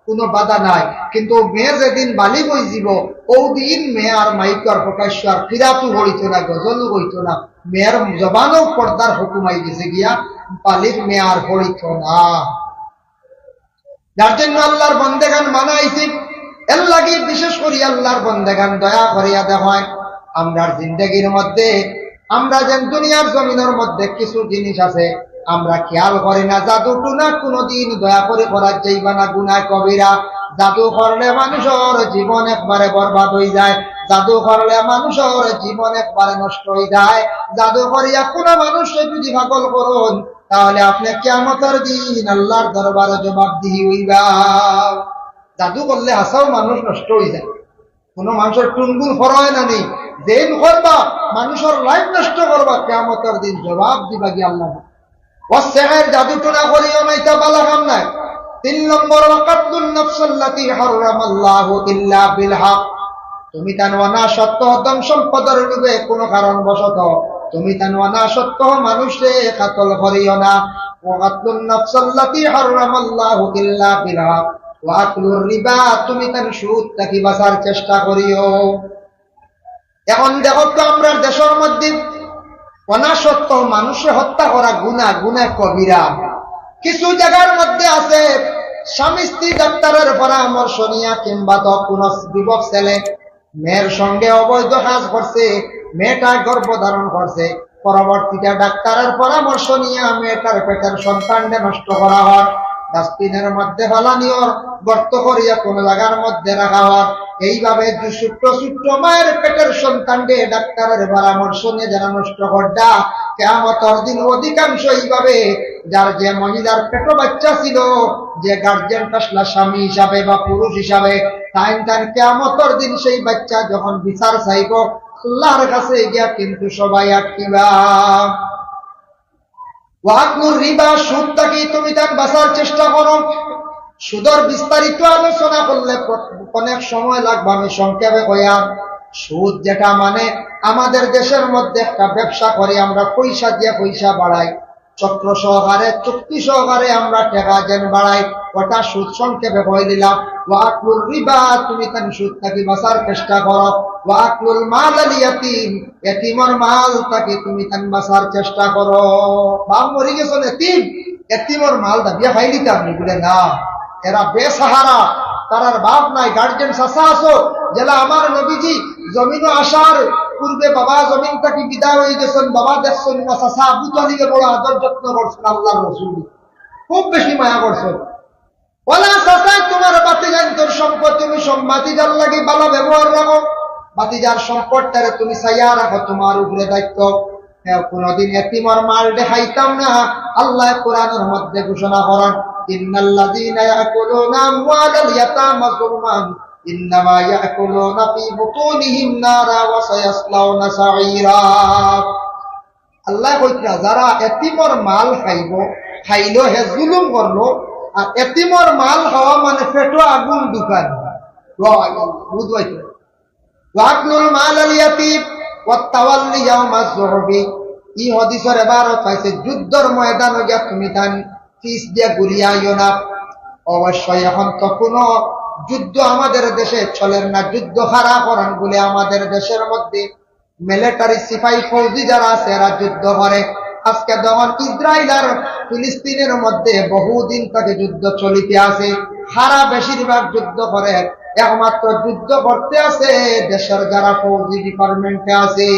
কোনো বাধা নাই। কিন্তু মেয়ে যেদিন বালিগ অইযিবো, অউ দিন মেয়ে আর মাইকো আর প্রকাশ্য আর কিরাতও পড়িতো না, গজলও কইতো না। মেয়ের জবানও পর্দার হুকুম আইগেছে গিয়া, বালিগ মেয়ে আর পড়িতো না। যার জন্য আল্লাহর বন্দেগান মানা আইছে, এর লাগি বিশেষ করি আল্লাহর বন্দেগান দয়া করিয়া দেখইন, আমরার জিন্দেগির মধ্যে আমরা যেন দুনিয়ার জমিনর মধ্যে কিছু জিনিস আছে, আমরা খেয়াল করি না। জাদু টুনা কোনোদিন দয়া করি করা যাইবা না, গুনাহ কবিরা। জাদু করলে মানুষর জীবন একবারে বরবাদ অইযায়, জাদু করলে মানুষর জীবন একবারে নষ্ট অইযায়। জাদু করিয়া কোনো মানুষরে যদি পাগল করইন, তাহলে আপনে কিয়ামতর দিন আল্লাহর দরবারো জবাবদিহি অইবা। জাদু করলে হাছাউ মানুষ নষ্ট অইযায়। কোনো মানুষর টুনগুন করইন না নি, যেইন করবা, মানুষর life নষ্ট করবা, কিয়ামতর দিন জবাব দিবা গি আল্লাহ। ওয়াসসিহর, জাদু টুনা করিও না, ইতা বালা কাম নায়। তিন নম্বর, ওয়া কাতলুন নাফসাল্লাতি হাররামাল্লাহু ইল্লা বিল হক। তুমি তান অনাসত্ত্ব ধন সম্পদর লোভে কোনো কারণবশত তুমি তান অনাসত্ত্ব মানুষরে কাতল করিও না। ওয়া কাতলুন নাফসাল্লাতি হাররামাল্লাহু ইল্লা বিল হক। ওয়া আকলুর রিবা, তুমি তান সুদ থাকি বাঁচার চেষ্টা করিও। এখন দেখো তো, আমরার দেশর মধ্যে অনাসত্ত্ব মানুষরে হত্যা করা গুনাহ, গুনাহ কবিরা। কিছু জাগার মধ্যে আছে, স্বামী স্ত্রী ডাক্তারর পরামর্শ নিয়া কিংবা তো কোনো যুবক ছেলে মেয়ের সঙ্গে অবৈধ কাজ করছে, মেয়েটা গর্ভ ধারণ করছে, পরবর্তীতে ডাক্তারর পরামর্শ নিয়া মেয়েটার পেটের সন্তানরে নষ্ট করা অর, ডাস্টবিনর মধ্যে ফালানি অর, গর্ত করিয়া কোনো জাগার মধ্যে রাখা অর। এইভাবে যে ছোট্ট ছোট্ট মায়ের পেটের সন্তানরে ডাক্তারর পরামর্শ নিয়া যারা নষ্ট কররা, কিয়ামতর দিন অধিকাংশ এইভাবে যার যে মহিলার পেটো বাচ্চা ছিল, যে গার্জিয়ান আসলা স্বামী হিসাবে বা পুরুষ হিসাবে, তাইন তান কিয়ামতর দিন সেই বাচ্চা যখন বিচার চাইবো, আল্লাহর কাছে গিয়া কিন্তু সবাই আটকিবা। ওয়া আকলুর রিবা, সুদ থাকি তুমি তান বাঁচার চেষ্টা করো। সুদর বিস্তারিত আলোচনা করলে প্র-, অনেক সময় লাগবে, আমি সংক্ষেপে কইয়ার। সুদ যেটা মানে আমাদের দেশের মধ্যে একটা ব্যবসা করি আমরা, পয়সা দিয়া পয়সা বাড়াই, চক্র সহকারে, চুক্তি সহকারে আমরা টেকা যেন বাড়াই, ওটা সুদ। সংক্ষেপে কই দিলাম, ওয়া আকলুর রিবা, তুমি তান সুদ থাকি বাঁচার চেষ্টা করো, ওয়া আকলুল মাল আল ইয়াতিম, এতিমর মাল থাকি তুমি তান বাঁচার চেষ্টা করো। বাপ মরি গেছইন, এতিম, এতিমর মাল দাবিয়া খাইলিতা আপনি? বলে না, এরা বেসাহারা, তারার বাপ নাই, গার্জিয়ান চাচা আছো, যেলা আমার নবীজি জমিনো আসার পূর্বে বাবা জমিন থাকি বিদায় অই গেছইন, বাবা দেখছইন না, চাচা আবু তালিবে বড় আদর যত্ন করছইন, আল্লাহর রসুল খুব বেশি মায়া করছইন। ওলা চাচায় তোমার ভাতিজাইন্তর সম্পদ, তুমি সব ভাতিজার লাগি ভালা ব্যবহার রাখো, ভাতিজার সম্পদটারে তুমি চাইয়া রাখো, তোমার উপরে দায়িত্ব। হ্যাঁ, কোনোদিন এতিমর মাল দেখাইতাম না। আল্লাহ কোরআনর মধ্যে ঘোষণা করেন, ইন্নাল্লাযীনা ইয়াকুলুনা আমওয়ালাল ইয়াতামা যুলমান ইন্নামা ইয়াকুলুনা ফি বুতুনিহিম নারা ওয়া সায়াসলাউনা সাঈরা। আল্লাহ কইতরা, যারা এতিমর মাল খাইবো, খাইলো হে জুলুম করলো, আর এতিমর মাল খাওয়া মানে পেটো আগুন ঢুকানো। ওয়া আল্লাহ, বুঝবাই তো। ওয়া আকলুল মাল আল ইয়াতিম ওয়াত তাওয়াল্লি ইয়াউমাজ জুহফি। ই হাদিসর এবারত পাইছে, যুদ্ধর ময়দানো গিয়া তুমি তান পিছ দিয়া ঘুরিয়া আইও না। অবশ্যই এখন তো কোনো যুদ্ধ আমাদের দেশে চলের না, যুদ্ধ খাড়া করান বলে আমাদের দেশের মধ্যে মিলিটারি, সিপাহী, ফৌজি যারা আছে, এরা যুদ্ধ করে। আজকে যখন ইসরাইল আর ফিলিস্তিনের মধ্যে বহুদিন থেকে যুদ্ধ চলিতে আছে, সারা বেশিরভাগ যুদ্ধ করে, একমাত্র যুদ্ধ করতে আছে দেশের যারা ফৌজি ডিপার্টমেন্টে আছে,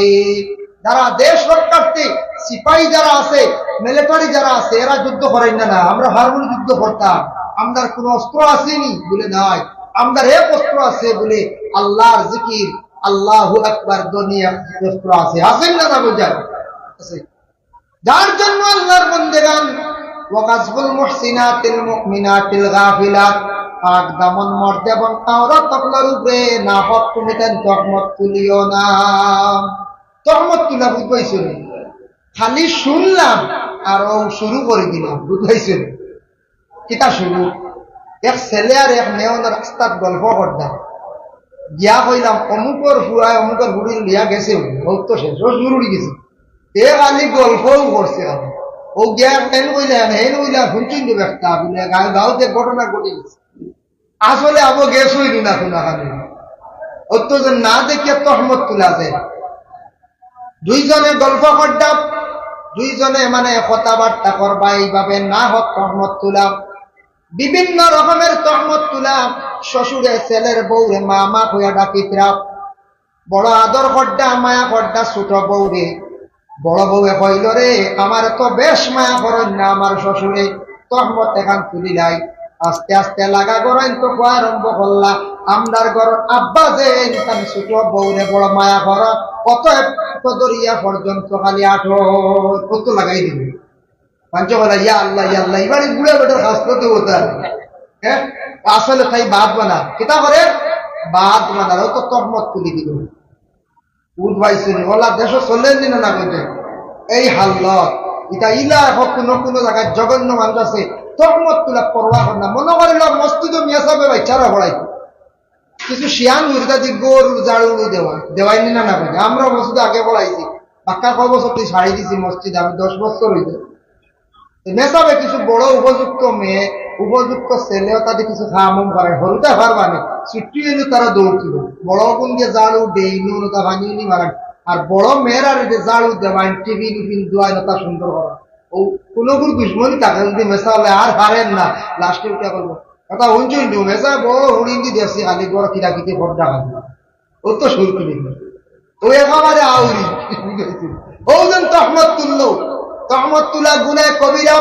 যারা দেশ রক্ষার্থী সিপাহী যারা আছে, মিলিটারি যারা আছে, এরা যুদ্ধ করেন না। না, আমরা হারমোনি যুদ্ধ করতাম, আমরার কোনো অস্ত্র আসেনি বলে নাই, আমরার এক অস্ত্র আছে বলে আল্লাহর জিকির, আল্লাহু আকবার ধ্বনি অস্ত্র আছে, আছেন না, না বুঝার আছে। যার জন্য আল্লাহর বন্দেগান, ওয়া কাযফুল মুহসিনাতিল মুমিনাতিল গাফিলাত, পাক দামন মর্দ এবং আওরাত অকলর উপরে নাহক তুমি তান তহমত তুলিও না। তহমত তুলা বুঝবাইছো নি? খালি শুনলাম আর ও শুরু করি দিলাম, বুঝবাইছো নি? কিতা শুরু? এক ছেলে আর এক মেয়ে অনো রাস্তাত গল্প করতাম। গিয়া কইলাম, "অমুকর ফুয়ায় অমুকর ফুড়িরে লইয়া গেছে, ও তো শেষ, ও শুরু অই গেছে।" এ খালি গল্পও করছে। ও গিয়া হেন কইলা, হেন কইলা, হুনছইন তো একটা, বলে, গাঁও, গাঁওত এক ঘটনা ঘটি গেছে। আসলে আবো গেছ অইল না কোনখানে। অত যে না দেখিয়া তহমত তুলা যায়। দুইজনে গল্প করডা, দুইজনে মানে কথাবার্তা করবা, এইভাবে না হক তহমত তুলা, বিভিন্ন রকমের তহমত তুলা। শ্বশুরে ছেলের বউরে মামা কইয়া ডাকিতরা, বড় আদর করডা, মায়া করডা ছোট বউরে। বড় বউয়ে কইল, "রে, আমার তো বেশ মায়া করইন না আমার শ্বশুরে।" তহমত এখান তুলিলাই। আস্তে আস্তে লাগা গরইন তো কওয়া আরম্ভ করলা, "আমরার ঘরর আব্বা যে ইনসান ছোট বউরে বড় মায়া কর, অতএব কদরিয়া পর্যন্ত খালি আঠো কত লাগাই দিল।" পাঞ্চ বলা, "ইয়া আল্লাহ, ইয়া আল্লাহ, এবারে বুড়া বেটার হাসপাতে হতা।" হ্যাঁ, আসলে তাই বাদ বানা। কিতা করে? বাদ বানার, ও তো তহমত তুলি দিল। উঠ ভাই শুনি, ওলা দেশ চলেন দিন না করতে। এই হাল্লত, এটা ইলা এখন কোনো কোনো জায়গায় জঘন্য মানুষ আছে, তহমত তুলা পরোয়া করে না। মনে করিল মসজিদও মিয়া সাহেব বাচ্চারা পড়াইতো। কিছু শিয়ান মুর্দা দি গরু ঝাড়ু দেওয়া, দেওয়াই নি না না করে। আমরা মসজিদ আগে পড়াইছি, বাক্কা ক বছর তুই ছাড়ি দিছি মসজিদ, আমি দশ বছর হইতে। তো মেসাবে কিছু বড় উপযুক্ত মেয়ে, উপযুক্ত ছেলে, তাদের কিছু খামম করে, হরুতা পারবা না, ছুটি হইলে তারা দৌড় তুলো। বড় কোন দিয়ে ঝাড়ু, ডেইনু, ওটা পানি উনি মারান। আর বড় মেয়েরা রে ঝাড়ু দেওয়ান, টিফিন উফিন দেওয়ান, ওটা সুন্দর করা। ও কোনো গুরু দুশ্মনী থাকে, যদি মেসা হলে আর পারেন না, লাস্টে উঠে করবো। কথা হুনছুন তো, মেসা বড় হুড়িন্দি দেখছি, খালি বড় কিরাকিতি ফোন ডাকা। ও তো শুরু করি। ও একেবারে আউরি। ও যেন তহমত তুললো। তহমত তুলা গুনাহ কবিরা।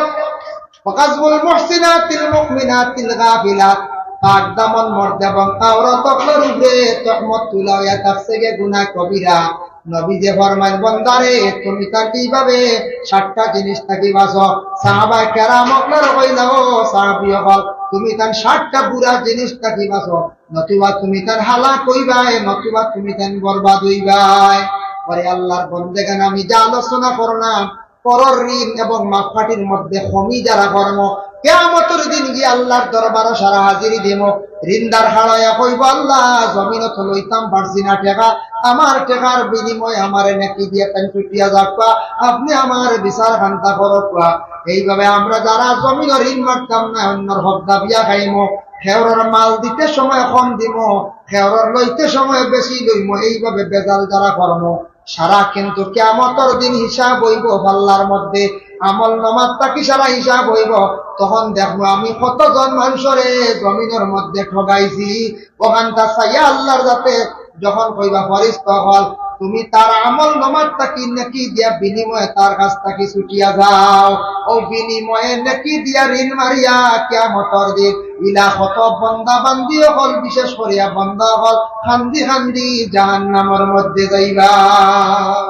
ওয়াকাযফুল মুহসিনাতিল মুমিনাতিল গাফিলাত। পাক দামন মর্দ এবং আওরাত অকলর উপরে তহমত তুলা অইয়া থাকছে গি গুনাহ কবিরা। নবীজি ফরমাইন, "বন্দারে, তুমি তান কিভাবে সাতটা জিনিস থাকি বাঁচো?" সাহাবায়ে কেরাম অকলরে কইলা, "ও সাহাবী অকল, তুমি তান সাতটা বুরা জিনিস থাকি বাঁচো।" নতুবা তুমি তান হালাক অইবায়, নতুবা তুমি তান বরবাদ অইবায়। ওরে আল্লাহর বন্দেগান, আমি যে আলোচনা করলাম, পরর ঋণ এবং মাপকাঠির মধ্যে কমি যারা করমু, কিয়ামতর দিন গিয়া আল্লাহর দরবারো সারা হাজিরি দিমু। ঋণদার খাড়াইয়া কইবো, "আল্লাহ, জমিনো তো লইতাম পারছি না টেকা, আমার টেকার বিনিময়ে আমারে নেকি দিয়া তাইন ছুটিয়া যাউক্কা, আপনে আমার বিচার খান্তা করউক্কা।" এইভাবে আমরা যারা জমিনো ঋণ মারতাম না, অন্যর হক দাবিয়া খাইমু, খেউরর মাল দিতে সময় কম দিমু, খেউরর লইতে সময় বেশি লইমু, এইভাবে বেজাল যারা করমু, সারা কিন্তু কিয়ামতর দিন হিসাব অইবো পাল্লার মধ্যে। আমল নামাত থাকি সারা হিসাব অইবো। তখন দেখমু আমি কতজন মানষরে জমিনর মধ্যে ঠগাইছি। অখানতা চাইয়া আল্লাহর যাতে যখন কইবা, "ফরিস্তা অকল, তুমি তার আমল নামাত থাকি নেকি দিয়া বিনিময়ে তার কাছ থাকি ছুটিয়া যাও।" ও বিনিময়ে নেকি দিয়া ঋণ মারিয়া কিয়ামতর দিন ইলা কত বন্দা বান্দি অকল, বিশেষ করিয়া বন্দা অকল কান্দি কান্দি জাহান্নামর মধ্যে যাইবা।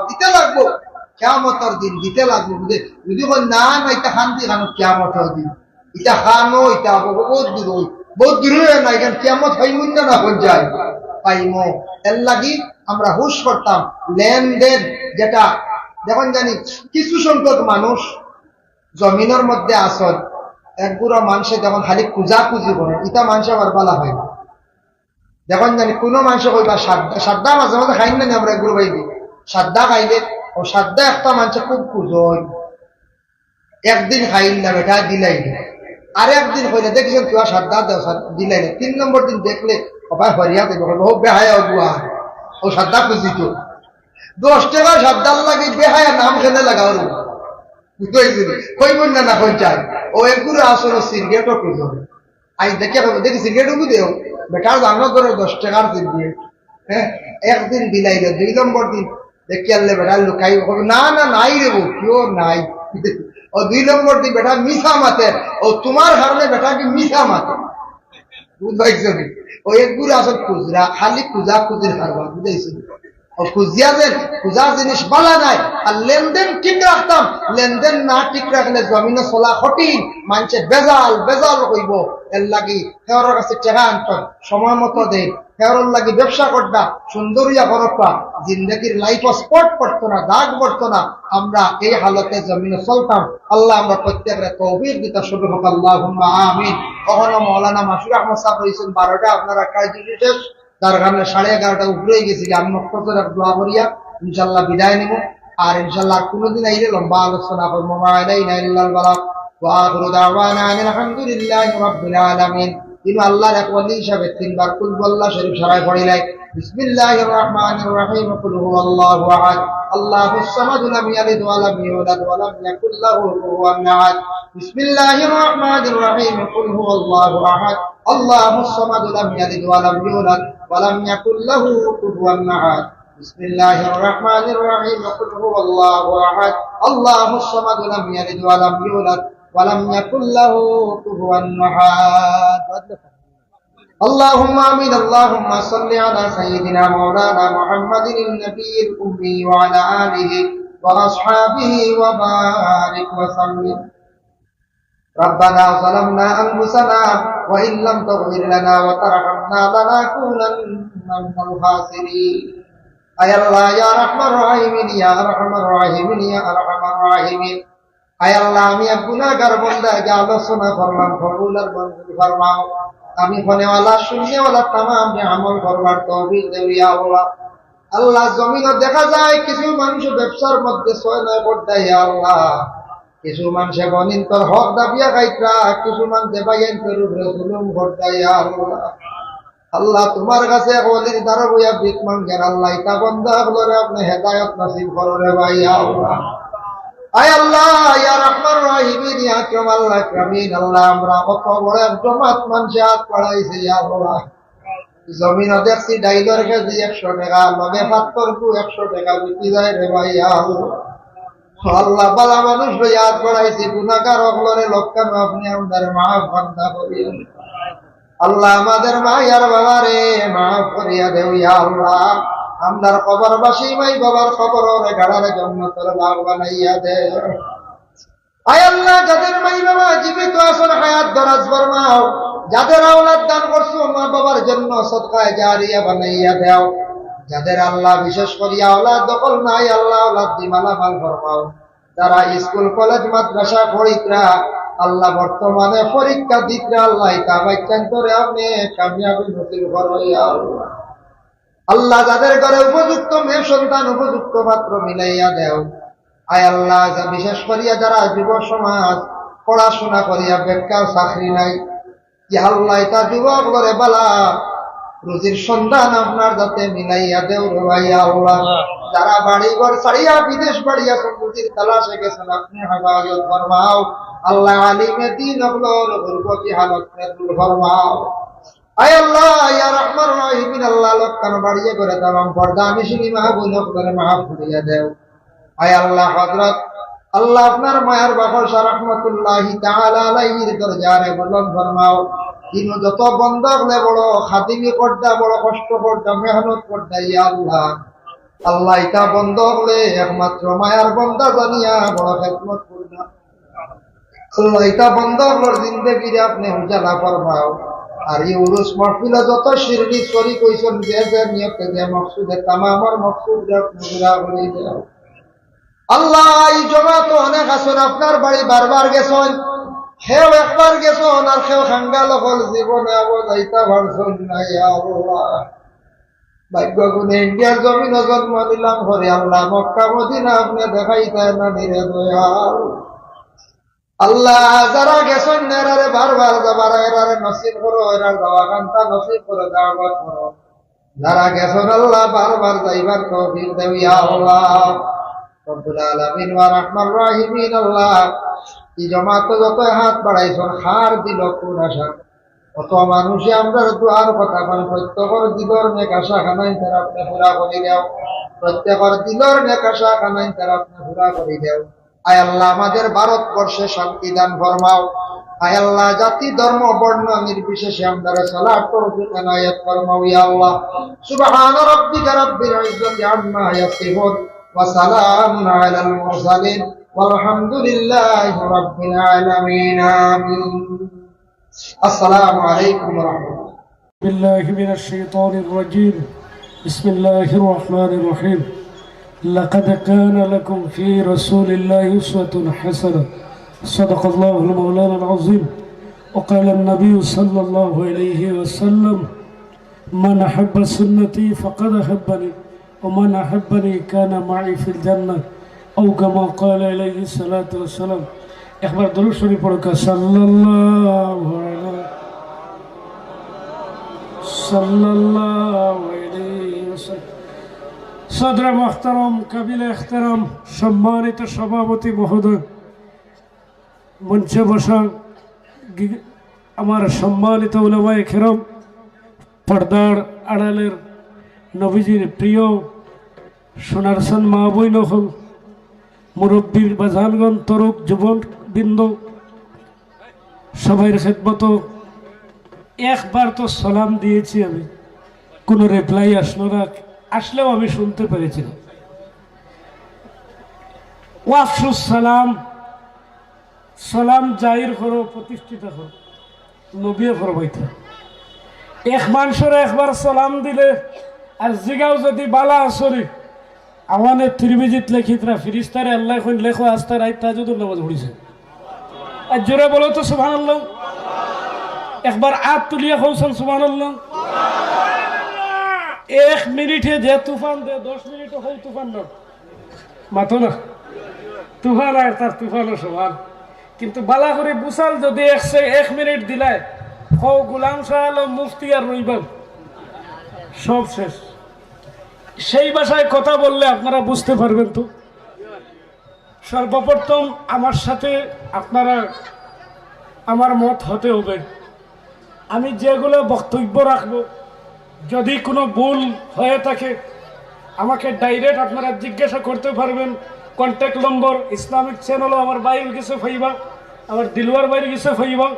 দিতে লাগবো, কিয়ামতর দিন দিতে লাগবো। বুঝে? যদি কয়, "না, না, ইটা কান্দি কানো কিয়ামতর দিন।" ইটা খানো, ইটা আবো, বহুত দূর অই, বহুত দূর অই না, এখান কিয়ামত পাইমু না, না হন যায়, পাইমু। এর লাগি আমরা হুশ করতাম, লেনদেন যেটা, দেখইন জানি কিছু সংখ্যক মানুষ জমিনর মধ্যে আছইন, এক গুড়া মানষে দেখইন খালি খুজাখুজি করে, ইটা মানষে আবার বালা পায় না। দেখইন জানি কোনো মানষে কইবা সাদ্দা, সাদ্দা মাঝে মাঝে খাইন না নি আমরা এক গুড়া ভাই, সাদ্দা খাইলে, ও সাদ্দা একটা মানষে খুব খুজইন। একদিন খাইল না বেটা, দিলাই না। আর একদিন কইলে, "দেখছেন, তুই আর সাদ্দা দেও, সাদ-, দিলাই না।" তিন নম্বর দিন দেখলে, "ও ভাই, হরিয়া দেবে, ও বেহায়া অগুয়া, ও সাদ্দা খুজি তো।" দশ টেকা সাদ্দার লাগি বেহায়া নাম কেনে লাগাও রে। বুঝতে পারছি? কইব না, না কই যায়। ও এগুলো আসলে সিগারেটও খুঁজো। আজ দেখে কইব, "দেখি সিগারেট ওগু দেও।" বেটার জানো ধরে দশ টেকার সিগারেট। হ্যাঁ, একদিন দিলাইল, দুই নম্বর দিন দেখি আনলে বেটা লুকাই, কইব, "না, না, নাই রে বউ, কেউ নাই।" ও দুই নম্বর দিন বেটা মিছা মাতের, ও তোমার কারণে বেটা কি মিছা মাতের। বুঝ পাইছো নি? ও এগুলো আসল খুচরা, খালি খুচরা খুচরি কারবার, বুঝাইছো নি? ও খুঁজিয়া যেন, খুঁজার জিনিস বালা নাই। আর লেনদেন ঠিক রাখতাম, লেনদেন না ঠিক রাখলে জমিনো চলা কঠিন, মানষে বেজাল, বেজাল কইব। এর লাগি হেওরর কাছে টেকা আনতাম, সময় মতো দেন, হেওরর লাগি ব্যবসা করতাম, সুন্দর ইয়া করতাম, জিন্দেগির লাইফ স্পট পড়তো না, দাগ পড়তো না। আমরা এই হালতে জমিনো চলতাম। আল্লাহ আমরা প্রত্যেকরে তৌফিক দিতা শুরু হোক, আল্লাহুম্মা আমিন। কখনো মৌলানা মাসুর আহমদ সাহেব রইছেন বারোটা, আপনারা কাজ শেষ, তার কারণে সাড়ে এগারোটা উপরে গেছি, আমি মক্তসর এক দোয়া করিয়া ইনশাল্লাহ বিদায় নিব। আর ইনশাল্লাহ আর কোনোদিন আইলে লম্বা আলোচনা করবো। মা আলাইনা ইল্লাল বালাগ। ওয়া আখিরু দাওয়ানা আনিল হামদুলিল্লাহি রাব্বিল আলামিন। ইনো আল্লাহর এক ওলি হিসাবে তিনবার কুল হু আল্লাহ শরীফ সারায় পড়িলাই। بسم الله الرحمن الرحيم. قل هو الله أحد. الله الصمد. لم يلد ولم يولد ولم يكن له كفوا أحد. بسم الله الرحمن الرحيم. قل هو الله أحد. الله الصمد. لم يلد ولم يولد ولم يكن له كفوا أحد. بسم الله الرحمن الرحيم. قل هو الله أحد. الله الصمد. لم يلد ولم يولد ولم يكن له كفوا أحد. اللهم آمين. اللهم صل على سيدنا مولانا محمد النبي الأمي وعلى آله وأصحابه وبارك وسلم. ربنا ظلمنا أنفسنا وإن لم تغفر لنا وترحمنا لنكونن من الخاسرين. আয় আল্লাহ, ইয়া আরহামার রাহিমিন, ইয়া আরহামার রাহিমিন, ইয়া আরহামার রাহিমিন। আয় আল্লাহ, আমি এক গুনাহগার বান্দা, যে আলোচনা করলাম, কবুল আর মঞ্জুর ফরমাও। আমি হুননেওয়ালা, শুননেওয়ালা তামামরে আমল করবার তৌফিক দেও, ইয়া আল্লাহ। আল্লাহ, জমিনো দেখা যায় কিছু মানুষ ব্যবসার মধ্যে ছয় নয় করতা, ইয়া আল্লাহ। কিছু মানষে বইনতর হক দাবিয়া খাইতরা, কিছু মানষে ভাইয়াইন্তর উপরে জুলুম করতা, ইয়া আল্লাহ। আল্লাহ, তুমার কাছে এক ওলির দ্বারা বইয়া ভিক মাঙ্গের, আল্লাহ, ইতা বান্দা অকলরে আপনে হেদায়েত নসিব করো রে ভাই, ইয়া আল্লাহ। আয় আল্লাহ, ইয়া আরহামার রাহিমিন, ইয়া আকরামাল আকরামিন, আল্লাহ, আমরা অত বড় এক জমাত মানষে আত বাড়াইছে, ইয়া আল্লাহ। জমিনো দেখছি ডাইলর কেজি একশো টেকা, লগে পাত্তর কু একশো টেকা বিকি যায় রে ভাই, ইয়া আল্লাহ। আল্লাহ, ভালা মানুষ লইয়া আত বাড়াইছি, গুনাহগার অকলরে লক্কানো আপনে আমরারে মাফ বান্দা করিয়া দেও। আল্লাহ, আমরার মা আর বাবারে মাফ করিয়া দেও, ইয়া আল্লাহ। আমরার কবরবাসী মাই বাবার কবররে গাড়ারে জান্নাতর বাগ বানাইয়া দেও। আয় আল্লাহ, যাদের মাই বাবা জীবিত আছইন, হায়াত দরাজ ফরমাও। যাদের আওলাদ দান করছো, মা বাবার জন্য সদকায়ে জারিয়া বানাইয়া দেও। যাদের আল্লাহ বিশেষ করিয়া আওলাদ দখল নাই, আল্লাহ আওলাদ দি মালামাল ফরমাও। যারা স্কুল, কলেজ, মাদ্রাসা পড়িতরা, আল্লাহ বর্তমানে পরীক্ষা দিতরা, আল্লাহ ইতা বাচ্চাইন্তরে আপনে কামিয়াবি নসিব করো, ইয়া আল্লাহ। আল্লাহ, যাদের ঘরে উপযুক্ত মেয়ে সন্তান, উপযুক্ত পাত্র মিলাইয়া দেও। আয় আল্লাহ, যা বিশেষ করিয়া যারা যুব সমাজ পড়াশোনা করিয়া বেকার, চাকরি নাই, ইয়া আল্লাহ, ইতা যুবকরে ভালা রুজির সন্ধান আপনার যাতে মিলাইয়া দেও রে ভাই, ইয়া আল্লাহ। যারা বাড়ি ঘর ছাড়িয়া বিদেশ বাড়িয়া রুজির তালাশে গেছইন, আপনে হেফাজত ফরমাও। আল্লাহ, আলিমে দ্বীন অকলর গুরবতি হালত দূর ফরমাও। আয় আল্লাহ, ইয়া আরহামার রাহিমিন, আল্লাহ, লক্কানো বাড়িয়ে করে তামাম পর্দানিশিন মা বইন অকলরে মাফ করিয়া দেও। আয় আল্লাহ, হযরত আল্লাহ, আপনার মায়ার বাবা শাহ রহমতুল্লাহি তাআলা আলাইহির দরজারে বুলন্দ ফরমাও। ইনো যত বন্দা অকলে বড় খাদিমি করতা, বড় কষ্ট করতা, মেহনত করতা, ইয়া আল্লাহ। আল্লাহ, ইতা বন্দা অকলে একমাত্র মায়ার বন্দা জানিয়া বড় খেদমত করতা। আল্লাহ, ইতা বন্দা অকলর জিন্দেগিরে আপনে উজালা ফরমাও। আর ই উরুস মাহফিলো যত শিরনি শরিক অইছইন, যে যে নিয়তে, যে মকসুদে, তামামর মকসুদরে আপনে পুরা করি দেও। আল্লাহ, ই জমাতো অনেক আছইন, আপনার বাড়ি বারবার গেছইন, কেউ একবার গেছইন, আর কেউ কাঙ্গাল অকল জীবনে আবো যাইতা পারছইন না, ইয়া আল্লাহ। ভাগ্য গুণে ইন্ডিয়ার জমিনো জন্ম নিলাম পরে, আল্লাহ, মক্কা মদিনা আপনে দেখাইতা না নি রে দয়াল। আল্লাহ, যারা গেছইন না, এরারে বারবার যাবার, এরারে নসিব করো, এরার যাওয়া কান্তা নসিব করো, দাওয়াত করো। যারা গেছইন আল্লাহ, বারবার যাইবার তৌফিক দেও, ইয়া আল্লাহ। রব্বুল আলামিন ওয়া আরহামার রাহিমিন আল্লাহ, ই জমাতো যত হাত বাড়াইছইন, কার দিলো কুন আশা, কত মানুষে আমরার দোয়ার কথা কইন, প্রত্যেকর দিলর নেক আশা খানাইন তারা আপনে পুরা করি দেও, প্রত্যেকর দিলর নেক আশা খানাইন তারা আপনে পুরা করি দেও। আয় আল্লাহ, আমাদের ভারতবর্ষে শান্তি দান ফরমাও। আয় আল্লাহ, জাতি, ধর্ম, বর্ণ নির্বিশেষে আমরারে চলার তৌফিক এনায়েত ফরমাও, ইয়া আল্লাহ। سبحان ربك رب العزة عما يصفون وسلام على المرسلين والحمد لله رب العالمين. آمين. السلام عليكم ورحمة الله. بالله من الشيطان الرجيم. بسم الله الرحمن الرحيم. لقد كان لكم في رسول الله أسوة حسنة. صدق الله مولانا العظيم. وقال النبي صلى الله عليه وسلم: من أحب سنتي فقد أحبني، ومن أحبني كان معي في الجنة، أو كما قال عليه الصلاة والسلام. একবার দুরূদ শরীফ পড়ুক্কা, সাল্লাল্লাহু আলাইহি। সাল্লাল্লাহু আলাইহি ওয়াসাল্লাম। সদরে মুহতারাম, কাবিলে এহতেরাম, সম্মানিত সভাপতি মহোদয়, মঞ্চে বসা গি-, আমার সম্মানিত উলামায়ে কেরাম, পর্দার আড়ালের নবীজির প্রিয় সোনার সন মা বইন অকল, মুরব্বীর বাজানগণ, তরুণ যুবকবৃন্দ, সবাইর খেদমতো একবার তো সালাম দিয়েছি আমি, কোনো রিপ্লাই আসলো না, আসলেও আমি শুনতে পেরেছি না। ওয়াফসুস সালাম, সালাম জাহির করো, প্রতিষ্ঠিত করো। নবীয়ে ফরমাইতা, এক মানষরে একবার সালাম দিলে আর জিগাও যদি বালা আছনি, আওয়ানে তিরমিজিত লেখিতরা ফিরিস্তারে আল্লায় কইন, লেখো আস্তা রাইত তাহাজ্জুদর নামাজ পড়িছে। আর জোরে বলো তো সুবহানাল্লাহ। একবার আত তুলিয়া কওছন সুবহানাল্লাহ। এক মিনিটে যে তুফান দে, দশ মিনিটে হউ তুফান না। মাতো না। তুফান আর তার তুফানও সমান। কিন্তু বালা করি বুঝাল যদি এক সে-, এক মিনিট দিলায়, হউ গোলাম শাহ আলম মুফতি আর রইবান। সব শেষ। সেই ভাষায় কথা বললে আপনারা বুঝতে পারবেন তো। সর্বপ্রথম আমার সাথে আপনারা আমার মত হতে হবে। আমি যেগুলো বক্তব্য রাখব, যদি কোনো ভুল হয়ে থাকে, আমাকে ডাইরেক্ট আপনারা জিজ্ঞাসা করতে পারবেন। কন্ট্যাক্ট নম্বর ইসলামিক চ্যানেলও আমার ভাইর গেছে পাইবা, আমার দিলওয়ার ভাইর গেছে পাইবা।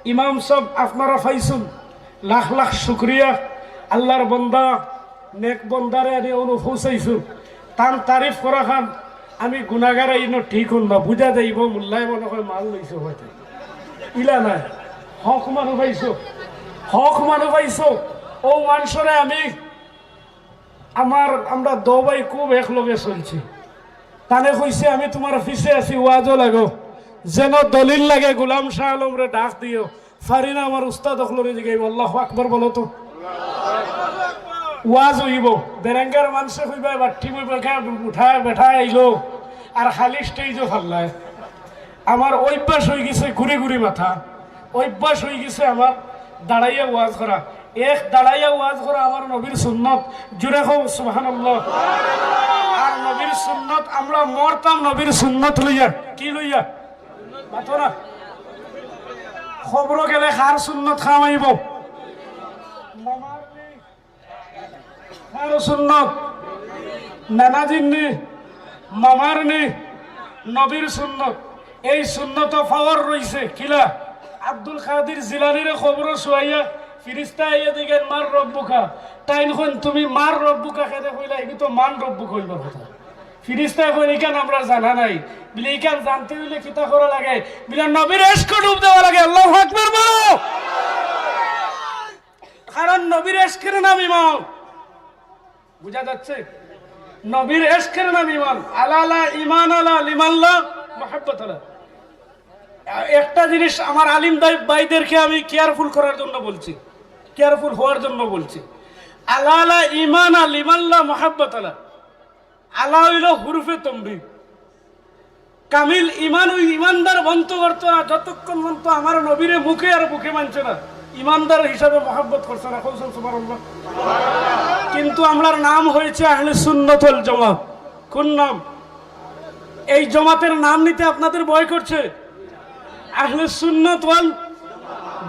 ইমাম সাহেব আপনারা পাইছুন, লাখ লাখ শুক্রিয়া। আল্লাহর বন্দা, নেক বন্দারে আনি অনু পৌঁছাইছুন। তান তারিফ করা খান আমি গুনাগার, ইনো ঠিক হল না, বুঝা যাইব মোল্লায় মনে হয় মাল লইছে হয়তো। ইলা নাই, হক মানু পাইছো, হক মানু পাইছো। ও মানষরে আমি, আমার, আমরা দো ভাই খুব একলগে চলছি। তানে কইছে, "আমি তোমার পিছে আছি, ওয়াজও লাগো।" যেন দলিল লাগে, গোলাম শাহ আলমরে ডাক দিও। পারি না, আমার উস্তাদ অকলরে জিগাইব। আল্লাহু আকবার বলো তো। ওয়াজ হইব, বেরেঙ্গার মানষে কইবা, "বাট্টি মই বেকা উঠায় বেঠায় আইলো, আর খালি স্টেজও ফাল্লায়।" আমার অভ্যাস হয়ে গেছে ঘুরি ঘুরি মাথা, অভ্যাস হয়ে গেছে আমার দাঁড়াইয়া ওয়াজ করা। এক দাঁড়াইয়া ওয়াজ করা আমার নবীর সুন্নত। জুরে কও সুবহানাল্লাহ। আর নবীর সুন্নত আমরা মরতাম নবীর সুন্নত লইয়া। কি লইয়া? মাতো না। খবরও গেলে কার সুন্নত কামাইব? মামার নি। কার সুন্নত? নানাজির নি, মামার নি, নবীর সুন্নত। এই সুন্নত পাওয়ার রইছে। কিলা? আব্দুল কাদির জিলানিরে খবরও শুয়াইয়া ফিরিস্তা আইয়া দেখেন, "মার রব্বুকা।" তাইন কইন, "তুমি মার রব্বুকা কেনে কইলা? এগু তো মান রব্বুকা হইবার কথা।" ফিরিস্তায় কইন, "ইখান আমরা জানা নাই।" বলে, "ইখান জানতে হইলে কিতা করা লাগে?" বলে, "নবীর এশকে ডুব দেওয়া লাগে।" আল্লাহু আকবার বলো। কারণ নবীর এশকের নাম ইমান। বুঝা যাচ্ছে? নবীর এশকের নাম ইমান। আলা লা ইমান আলা লিমান লা মুহাব্বত আলা। একটা জিনিস আমার আলিম দাই-, ভাইদেরকে আমি কেয়ারফুল করার জন্য বলছি, কেয়ারফুল হওয়ার জন্য বলছি। আলা লা ইমান আলা লিমান লা মুহাব্বত আলা। আলা হইল হুরুফে তমরি। কামিল ইমান ওই ইমানদার বন্ধ করতো না যতক্ষণ পর্যন্ত আমার নবীরে মুখে আর বুকে মানছে না, ইমানদার হিসাবে মহাব্বত করছে না। কওছন সুবহানাল্লাহ। কিন্তু আমরার নাম হয়েছে আহলে সুন্নত ওয়াল জামাত। কোন নাম? এই জমাতের নাম নিতে আপনাদের ভয় করছে? আহলে সুন্নত ওয়াল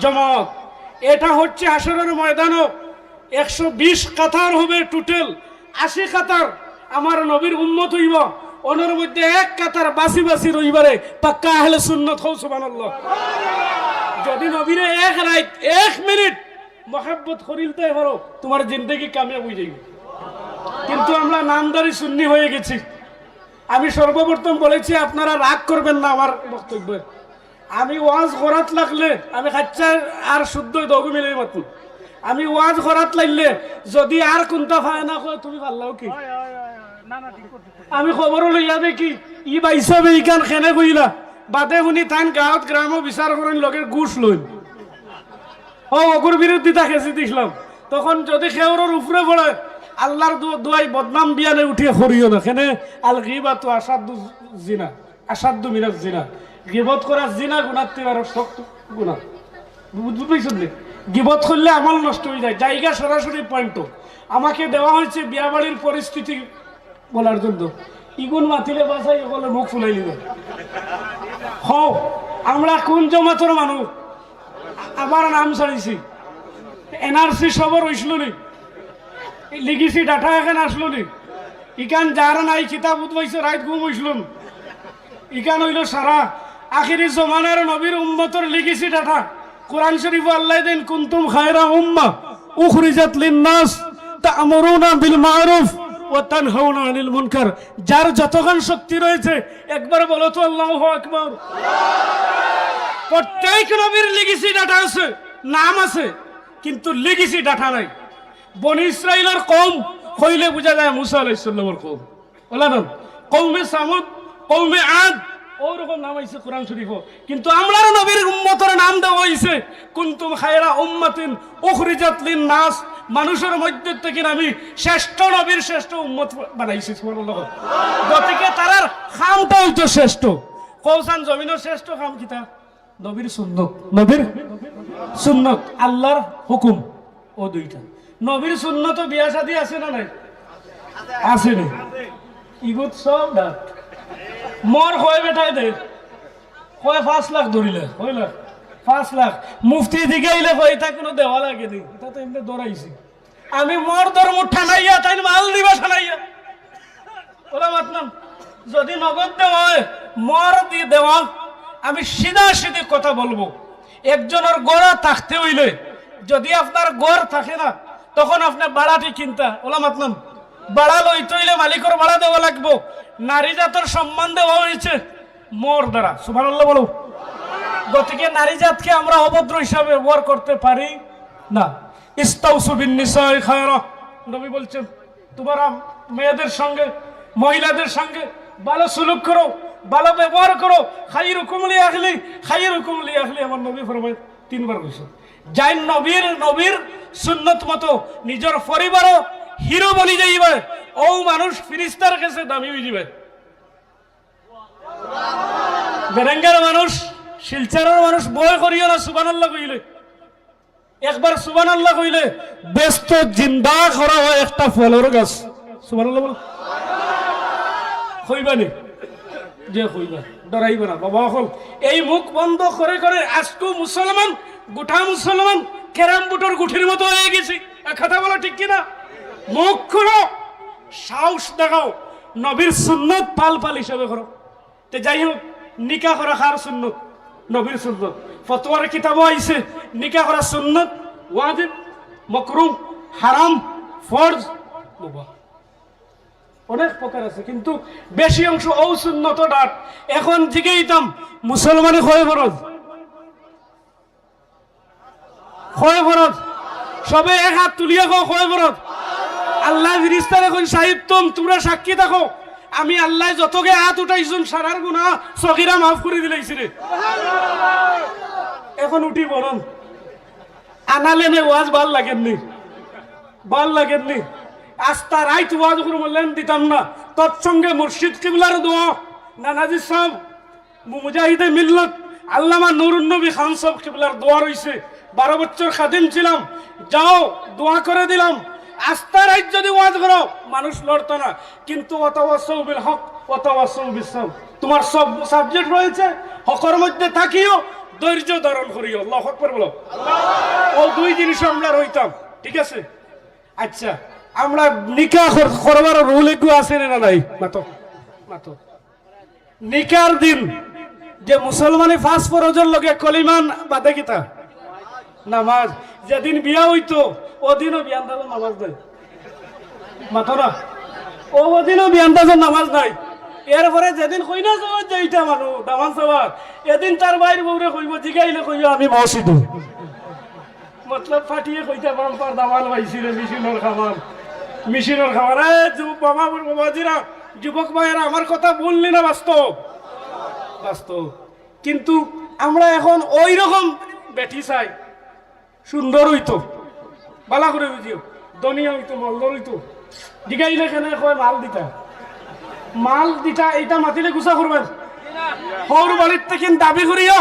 জামাত। এটা হচ্ছে হাশরের ময়দানও একশো বিশ কাতার হবে টোটাল, আশি কাতার আমার নবীর উম্মত হইব, ওনার মধ্যে এক কাতার বাসি বাসি রইবারে পাক্কা আহলে সুন্নত। কও সুবহানাল্লাহ। যদি নবীরে এক রাইত, এক মিনিট মহাব্বত করিলতে পারো, তোমার জিন্দেগি কামিয়াব হয়ে যাইবে। কিন্তু আমরা নামধারী সুন্নি হয়ে গেছি। আমি সর্বপ্রথম বলেছি, আপনারা রাগ করবেন না আমার বক্তব্যে। আমি ওয়াজ করাত লাগলে আমি খাচ্চা আর শুদ্ধ দগু মিলে মাতু। আমি ওয়াজ করাত লাগলে যদি আর কোনটা পায় না কয়, "তুমি পারলাও কি?" আমি খবরও লইয়া দেখি, ই ভাইসাবে ইখান কেনে কইলা, বাদে হুনি তান গাঁওত গ্রামও বিচার করেন, লগে ঘুষ লইন। ও অগুর বিরুদ্ধিতা খেছি দিছিলাম। তখন যদি খেউরর উপরে পড়ে, আল্লাহর দু-, দুয়াই বদনাম বিয়ানে উঠিয়া করিও না। কেনে? আল গিবাতু আশাদ্দু জিনা, আশাদ্দু মিনাজ জিনা। গিবত করা জিনা গুনার তে আরো শক্ত গুনা। বুঝ-, বুঝ পাইছন নি? গিবত করলে আমল নষ্ট হয়ে যায়। জায়গা সরাসরি পয়েন্ট। আমাকে দেওয়া হয়েছে বিয়াবাড়ির পরিস্থিতি বলার জন্য। ইগুন মাতিলে বাসাই হকলে মুখ ফুলাই নিবে। হও, আমরা কোন জমাতর মানুষ? আবার নাম ছাড়িছি। এনআরসি সবর হইছিল নি? লিগেসি ডাটা এখান আসলো নি? ইখান যার নাই কিতাব উদ্ভাইছে রাইত ঘুম হইছিল না। ইখান হইল সারা আখেরি জমানার নবীর উম্মতর লিগেসি ডাটা। কোরআন শরীফ আল্লাহ দেন, "কুনতুম খায়রা উম্মাহ উখরিজাত লিন্নাস তা'মুরুনা বিল মা'রুফ ওয়া তানহাউনা আনিল মুনকার।" যার যতখান শক্তি রয়েছে, একবার বলো তো, "আল্লাহু আকবার।" প্রত্যেক নবীর লিগেসি ডাটা আছে, নাম আছে, কিন্তু লিগেসি ডাটা নাই। বনি ইসরাইলের কওম কইলে বুঝা যায় মুসা আলাইহিস সালামের কওম। ওলা নাম, কওমে সামুদ, কওমে আদ, ওরকম নাম আইছে কোরআন শরীফও। কিন্তু আমরার নবীর উম্মতর নাম দেওয়া হইছে, "কুনতুম খায়রা উম্মাতিন উখরিজাত লিন্নাস।" মানুষের মধ্যে থেকে আমি শ্রেষ্ঠ নবীর শ্রেষ্ঠ উম্মত বানাইছি। সুবহানাল্লাহ। গতিকে তারার খামটা হইতো শ্রেষ্ঠ। কওছান জমিনের শ্রেষ্ঠ খাম কিতা? নবীর সুন্নত, নবীর সুন্নত, আল্লাহর হুকুম, ও দুইটা। নবীর সুন্নত বিয়া শাদী আছে না নাই? আছে নি? ইগুত সব না। মোর কয় বেটায় দে, কয় পাঁচ লাখ ধরিলে, কয় লাখ? পাঁচ লাখ। মুফতি দিকে আইলে কয়, "এটা কোনো দেওয়া লাগে নি, এটা তো এমনি ধরাইছি।" আমি মোর ধর্ম ঠানাইয়া, তাই মাল দিবা ঠানাইয়া। ওরা মাতলাম, যদি নগদ দেওয়া হয়, মোর দি দেওয়া, আমি সিধা সিধি কথা বলবো। একজনের গড়া থাকতে হইলে, যদি আপনার গড় থাকে না, তখন আপনি বাড়াটি কিনতা। ওলা মাতলাম, বাড়া লইতে হইলে মালিকর বাড়া দেওয়া লাগবো। নারী জাতর সম্মান দেওয়া হয়েছে মোর দ্বারা। সুবহানাল্লাহ বলো। গতিকে নারী জাতকে আমরা অভদ্র হিসাবে ব্যবহার করতে পারি না। ইস্তাউসু বিন নিসাই খায়রা, নবী বলছেন, তোমরা মেয়েদের সঙ্গে, মহিলাদের সঙ্গে ভালো সুলুক করো, ভালো ব্যবহার করো। খাইরুকুম লি আহলি, খাইরুকুম লি আহলি, আমার নবী ফরমায় তিনবার কইছে। যাই নবীর, নবীর সুন্নত মতো নিজের পরিবারও হিরো বনি যাইবে, ও মানুষ ফিরিস্তার কাছে দামি হয়ে যাবে। বেরেঙ্গার মানুষ, শিলচরের মানুষ ভয় করিও না সুবহানাল্লাহ কইলে। একবার সুবহানাল্লাহ কইলে বেস্ত জিন্দা করা হয় একটা ফলর গাছ। সুবহানাল্লাহ বলো। কইবা নি? যে কইবা, ডরাইবা না। বাবা অকল, এই মুখ বন্ধ করে করে আজকু মুসলমান, গোটা মুসলমান ক্যারাম বোর্ডর গুটির মতো হয়ে গেছি। এক কথা বলো ঠিক কিনা? মুখ খুলো, সাহস দেখাও, নবীর সুন্নত পাল পাল হিসাবে করো। তে যাই হোক, নিকা করা কার সুন্নত? নবীর সুন্নত। ফতোয়ার কিতাবও আইছে, নিকা করা সুন্নত, ওয়াজিব, মকরুহ, হারাম, ফরজ, মুবাহ। অনেক প্রকার আছে, কিন্তু বেশি অংশ ও সুন্নত ডাট। এখন জিগাইতাম, মুসলমানে কয় ফরজ? কয় ফরজ? সবে এক হাত তুলিয়া কও, কয় ফরজ? আল্লাহ ফিরিস্তারে কইন, "সাহিত্তম, তোমরা সাক্ষী থাকো, আমি আল্লাহ যতগে হাত উঠাইছুন, সারার গুনাহ সগিরা মাফ করি দিলাইছি রে।" এখন উঠি বলুন, আনালেনে ওয়াজ ভাল লাগেননি, ভাল লাগেননি। আস্তা রাইত ওয়াজ করে বললেন দিতাম না। তৎসঙ্গে মুর্শিদ কিবলার দোয়া, নানাজি সাহেব, মুজাহিদে মিল্লত আল্লামা নুরুন নবী খান সাহেব কিবলার দোয়া রইছে, "বারো বছর খাদিম ছিলাম, যাও দোয়া করে দিলাম।" আস্তা রাইত যদি ওয়াজ করো, মানুষ লড়তো না, কিন্তু ওয়াতাওয়াসাউ বিল হক, ওয়াতাওয়াসাউ বিস সাবর। তোমার সব সাবজেক্ট রয়েছে, হকর মধ্যে থাকিও, ধৈর্য ধারণ করিও। আল্লাহু আকবার বলো। ও দুই জিনিস আমরা রইতাম, ঠিক আছে? আচ্ছা, আমরা নিকা কর-, করবার রুল একটু আছে না নাই? মাতো, মাতো। নিকার দিন যে মুসলমানে পাঁচ ফরজর লগে কলিমান বাদে কিতা? নামাজ। যেদিন বিয়া হইতো, ওদিনও বিয়ান্দাজর নামাজ নাই। মাতো না। ও ওদিনও বিয়ান্দাজর নামাজ নাই। এরপরে যেদিন কইনা যাওয়ার যে ইটা মানুষ, দামান যাওয়ার, এদিন তার বাইর বউরে কইব, জিগাইলে কইব, "আমি মসজিদে।" মতলব ফাটিয়ে কইতা পারতাম, "দামান পাইছি রে, মেশিনর খাবার, মেশিনর খাবার।" এ যুব-, বাবা, বাবাজিরা, যুবক ভাইয়েরা, আমার কথা ভুল নি না বাস্তব? বাস্তব। কিন্তু আমরা এখন ওই রকম বেটি চাই, সুন্দর হইতো, বালা করে বুঝিও, ধনিয়া হইতো, মালদার হইতো। জিগাইলে কেনে কয় মাল দিতা, মাল দিতা, এইটা মাতিলে গুছা করবেন। হৌর বাড়ির থেকে দাবি করিও,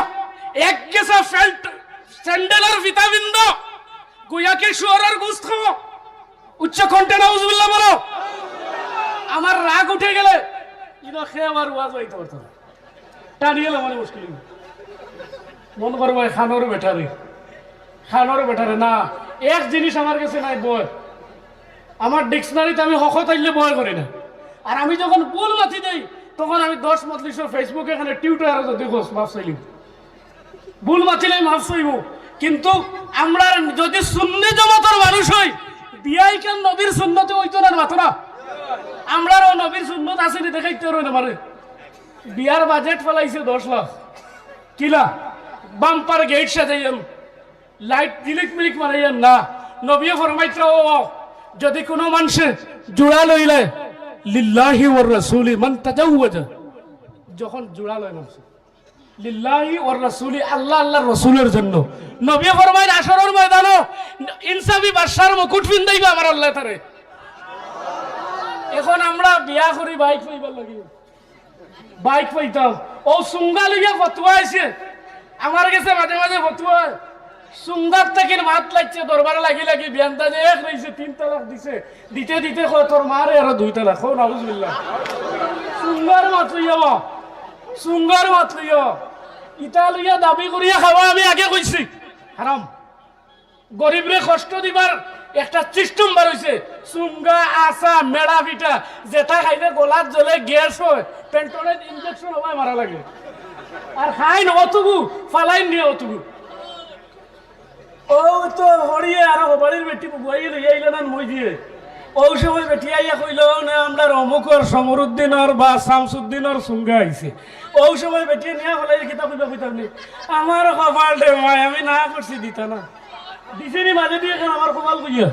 এক গেছা ফেল্ট স্যান্ডেলর ফিতা বিন্দা, গুয়াকে শুয়োরের গোস্ত খাও। উচ্চ কণ্ঠে নাউজুবিল্লাহ বলো। আমার রাগ উঠে গেলে ইনো খেয়ে আবার ওয়াজ হইতে পারতো না। টানিয়ে মানে মুশকিল। মন করবো খানোর বেটারে, খানোর বেটারে না। এক জিনিস আমার কাছে নাই, বয়। আমার ডিকশনারিতে আমি হক তাইলে বয় করি না। আর আমি যখন ভুল মাতি দেই, তখন আমি দশ মজলিসের Facebook এখানে টিউটার যদি গোস মাফ চাইলি, ভুল মাতিলে মাফ চাইব। কিন্তু আমরা যদি সুন্নি জমাতর মানুষ হই, বিয়াই কেন নবীর সুন্নতে হইতো না, মাতো না। আমরারও নবীর সুন্নত আছে নি, দেখাইতে পারবে না মানে। বিয়ার বাজেট ফেলাইছে দশ লাখ, কিলা বাম্পার গেট সাজাইয়েন, লাইট জিলিক মিলিক মারাইয়েন না। নবীয়ে ফরমাইতরা, ও যদি কোনো মানুষে জোড়া লইলে, লিল্লাহি ওয়ার রাসূলি মান তাজাওয়াজা, যখন জোড়া লয় মানুষে, লিল্লাহি ওয়ার রাসূলি, আল্লাহ আল্লাহর রসুলের জন্য, নবীয়ে ফরমাইন হাশরর ময়দানো ইনসাফি বাদশার মুকুট ফিন্দাইবা আমার আল্লাহ তারে। এখন আমরা বিয়া করি বাইক পাইবার লাগি, বাইক পাইতাম। ও সুঙ্গা লইয়া ফতুয়া আইছে, আমার গেছে মাঝে মাঝে ফতুয়া হয়। সুঙ্গার থেকে মাত লাগছে, দরবারে লাগি লাগি বিয়ানটা যে এক রইছে, তিন তালাক দিছে, দিতে দিতে কয়, "তোর মারে আরো দুই তালাক।" কও নাউজুবিল্লাহ। সুঙ্গার মাত লইয়া বা, সুঙ্গার মাত লইয়া। ইতা লইয়া দাবি করিয়া খাওয়া আমি আগে কইছি, হারাম। গরিবরে কষ্ট দিবার একটা সিস্টেম বার হইছে। চুঙ্গা, আসা, মেড়া পিঠা, যেটা খাইলে গলাত জ্বলে, গ্যাস হয়, পেন্টনের ইনজেকশন হবায় মারা লাগে। আর খাইন অতগু, ফালাইন নিয়ে অতগু। ও তো হরিয়ে আর হবাড়ির বেটি বুয়াইয়ে লইয়া আইলে না মই দিয়ে। ও সময় বেটি আইয়া কইল, "না, আমরা অমুকর সমরুদ্দিনর বা শামসুদ্দিনর চুঙ্গা আইছে।" ও সময় বেটি নিয়ে ফালাই কিতা কইবা কইতাম নি? আমার কপাল রে মাই, আমি না করছি দিতা না। দিছেনি মাঝে দিয়ে কেন আমার কপাল কইয়া?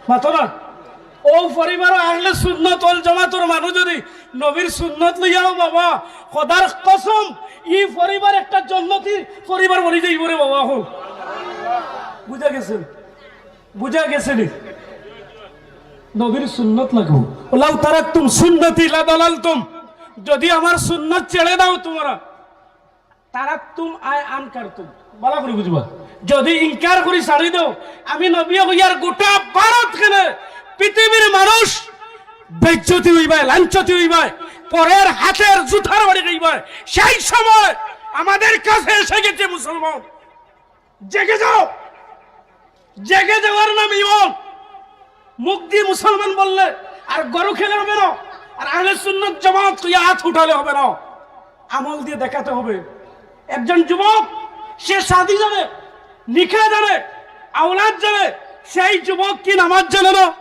মাতো না। ও পরিবার আহলে সুন্নত ওয়াল জামাতর মানুষ যদি নবীর সুন্নত লইয়াও বাবা, খোদার কসম, ই পরিবার একটা জন্নতি পরিবার বনি যাইব রে বাবা। এখন বুঝা গেছে, বুঝা গেছে নি? নবীর সুন্নত লাগবো। "লাউ তারাকতুম সুন্নতি লাদালালতুম", যদি আমার সুন্নত ছেড়ে দাও তোমরা, তারাকতুম আই আনকারতুম। ভালা করি বুঝবা। যদি ইনকার করি ছাড়ি দেও, আমি নবী হইয়ার গোটা ভারত কেনে পৃথিবীর মানুষ বেইজ্জতি হইবায়, লাঞ্ছতি হইবায়, পরের হাতের জুতার বাড়ি খাইবায়। সেই সময় আমাদের কাছে এসে গেছে মুসলমান। জেগে যাও, জেগে যাওয়ার নাম ইমান। মুখ দিয়ে মুসলমান বললে আর গরু খেলে হবে না, আর আহলে সুন্নত জামাত কইয়া হাত উঠালে হবে না, আমল দিয়ে দেখাতে হবে। একজন যুবক, সে শাদী জানে, নিকা জানে, আওলাদ জানে, সেই যুবক কি নামাজ জানে না?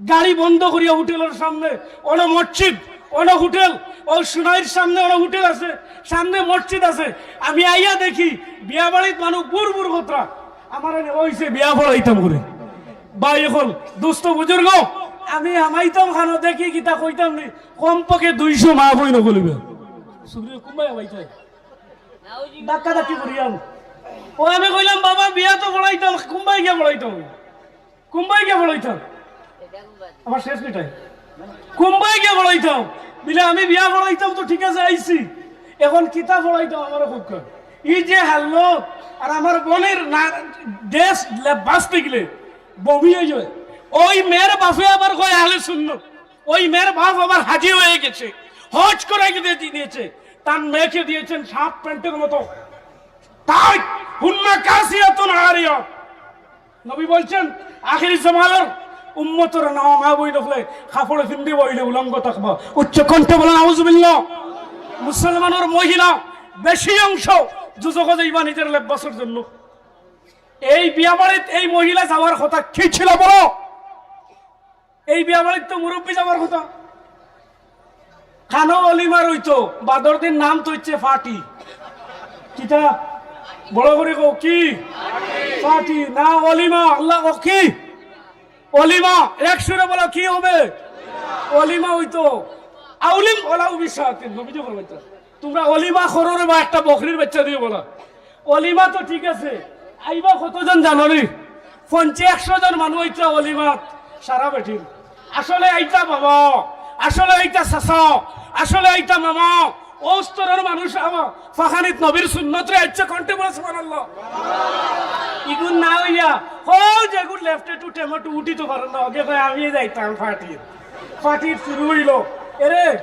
গাড়ি বন্ধ করিয়া হোটেলের সামনে, অনো মসজিদ, অনো হোটেল, ও সুনাইর সামনে অনো হোটেল আছে, সামনে মসজিদ আছে। আমি আইয়া দেখি বিয়া বাড়িত মানুষ বুড় বুড় খতরা, আমার এনে অইছে বিয়া পড়াইতাম করে। ভাই, এখন দুস্থ বুজুর্গ, আমি হামাইতাম খানো দেখি কিতা কইতাম নি, কমপক্ষে দুইশো মা বই নকলিবে। সুগ্রিব কুম্বাই হামাইতে ধাক্কা ধাক্কি করিয়াম। ও আমি কইলাম, "বাবা, বিয়া তো পড়াইতাম, কুম্বাই গিয়া পড়াইতাম।" কুম্বাই গিয়া পড়াইতাম? আমার শেষ মিটাই। কুম্বাই গিয়া পড়াইতাম? বিলে আমি বিয়া পড়াইতাম তো ঠিক আছে, আইছি। এখন কিতা পড়াইতাম আমার হুকুম? ই যে হাল্লত, আর আমার বইনর না, ড্রেস লে-, বাঁচতে গেলে বমি হয়ে যায়। ওই মেয়ের বাপে আবার কয় আহলে সুন্নত। ওই মেয়ের বাপ আবার হাজি হয়ে গেছে, হজ করে গিয়ে দিয়েছে। তার মেয়েকে দিয়েছেন হাফ প্যান্টের মতো। তাই হুন্না কাসিয়াতুন আরিয়া। নবী বলছেন, আখেরি জামানার উম্মতর নাম মা বই নখলে কাপড় ফিন্দি বইলে উলঙ্গ থাকবা। উচ্চ কণ্ঠে বলেন, "আউযুবিল্লাহ।" মুসলমানের মহিলা বেশি অংশ দুজখো যাইবা নিজের লেব্বাসের জন্য। এই বিয়া বাড়িত এই মহিলা যাওয়ার কথা কি ছিল বলো? এই বিয়া বাড়িত তো মুরব্বী যাওয়ার কথা। খানো অলিমার হইতো, বাদর দিন নাম তো হচ্ছে ফাটি। কিতা? বড় করে কও, কি? ফাটি, না অলিমা, আল্লাহ কও কি? অলিমা, এক সুরে বলো, কি হবে? অলিমা হইতো। আউলিম ওলা উবি শাহাতিন, নবীজি ফরমাইতা, "তোমরা অলিমা করো রে বা একটা বকরির বাচ্চা দিয়ে বলা।" অলিমা তো ঠিক আছে, আইবা কতজন জানো নি? পঞ্চাশ একশো জন মানুষ আইতা অলিমা, সারা বেটিন। আসলে আইতা বাবা, আসলে আইতা চাচা, আসলে আইতা মামা, ও স্তরের মানুষ আমার ফাখানিত নবীর সুন্নত রে আইচ্ছে কণ্ঠে বলে সুবহানাল্লাহ। ইগুন না অইয়া, হউ যেগুন লেফটে টু টেমো টু উঠিতো পারইন না, অগে কয় আমি যাইতাম ফাটিত। ফাটিত শুরু অইলো, এরে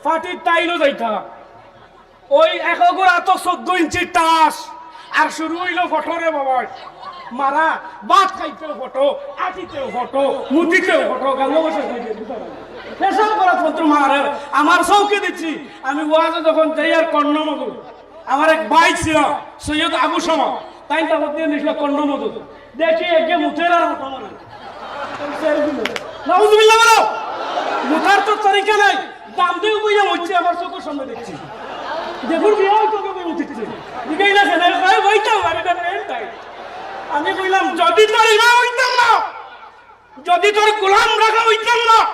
ফাটিত তাইনও যাইতা। ওই এক অগুর আতো চৌদ্দ ইঞ্চি টাস, আর শুরু অইলো ফটো রে বাবা। মারা, ভাত খাইতেও ফটো, আটিতেও ফটো, মুতিতেও ফটো, গাঙ্গা বসে খাইতে। পেশাব করাত মাত্র মারে, আমার চউখে দেখছি, আমি ওয়াজো যখন যাই আর কন্ডম অগুর, আমার এক ভাই ছিল সৈয়দ আবু শামা, তাইন তাবত দিয়া নিছিল কন্ডম অগুর। দেখি একে মুতের আর মোটা মারে। নাউজুবিল্লাহ বলো। মুতার তো তরিকা নাই। দাম দিয়ে বইয়া মরছে, আমার চউখর সামনে দেখছি। দেখুন বিয়াও তোকে বই উঠছে। দিকেই না খেলে, ভাই, ভাই তো, আমি তো মেন তাই। আমি কইলাম, যদি তোর ইমাম অইতাম না, যদি তোর গোলাম রাখা অইতাম না,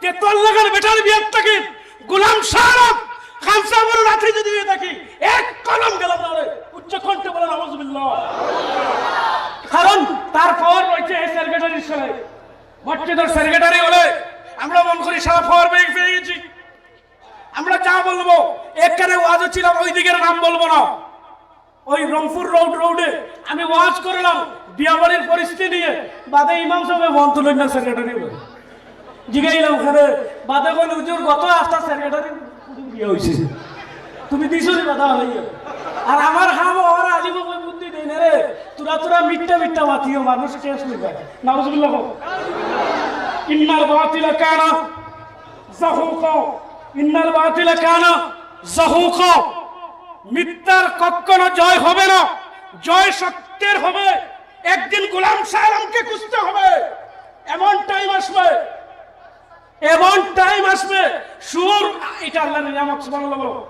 তে তোর লাখান বেটার বিয়ার থাকি গোলাম শাহ আলম খান সাহেবের লাঠি যদি হয়ে থাকি, এক কলম গেলাম না রে। উচ্চ কণ্ঠে বলেন, "নাউজুবিল্লাহ।" কারণ তার পাওয়ার রয়েছে এই সেক্রেটারির সাথে। মসজিদের সেক্রেটারি হলে আমরা মনে করি সারা পাওয়ার পেয়ে, পেয়ে গেছি। আমরা যা বলবো, এখানে ওয়াজও ছিলাম, ওই দিকের নাম বলবো না। ওই রংপুর রোড, রোডে আমি ওয়াজ করলাম বিয়াবাড়ির পরিস্থিতি নিয়ে, বাদে ইমাম সাহেব ফোন তুলেন না, সেক্রেটারি বলে। জিগাইলাম, "ওখানে বাদে বলে, হুজুর, গত হাপ্তা সেক্রেটারি বিয়া হইছে, তুমি দিছো নি বাধা হইয়া?" আর আমার হাম ওরা আলিম কই বুদ্ধি দেই না রে, তোরা তোরা মিথ্যা মিথ্যা মাতিও, মানুষ কেস নিবে। নাউজুবিল্লাহ। ইন্নাল বাতিলা কানা জাহুকা, ইন্নাল বাতিলা কানা জাহুকা। মিথ্যার কখনো জয় হবে না, জয় সত্যের হবে। একদিন গোলাম শাহ আলমকে খুঁজতে হবে। এমন টাইম আসবে, এমন টাইম আসবে, সুর, এটা আল্লাহর নিয়ামত, সুবহানাল্লাহ বলো।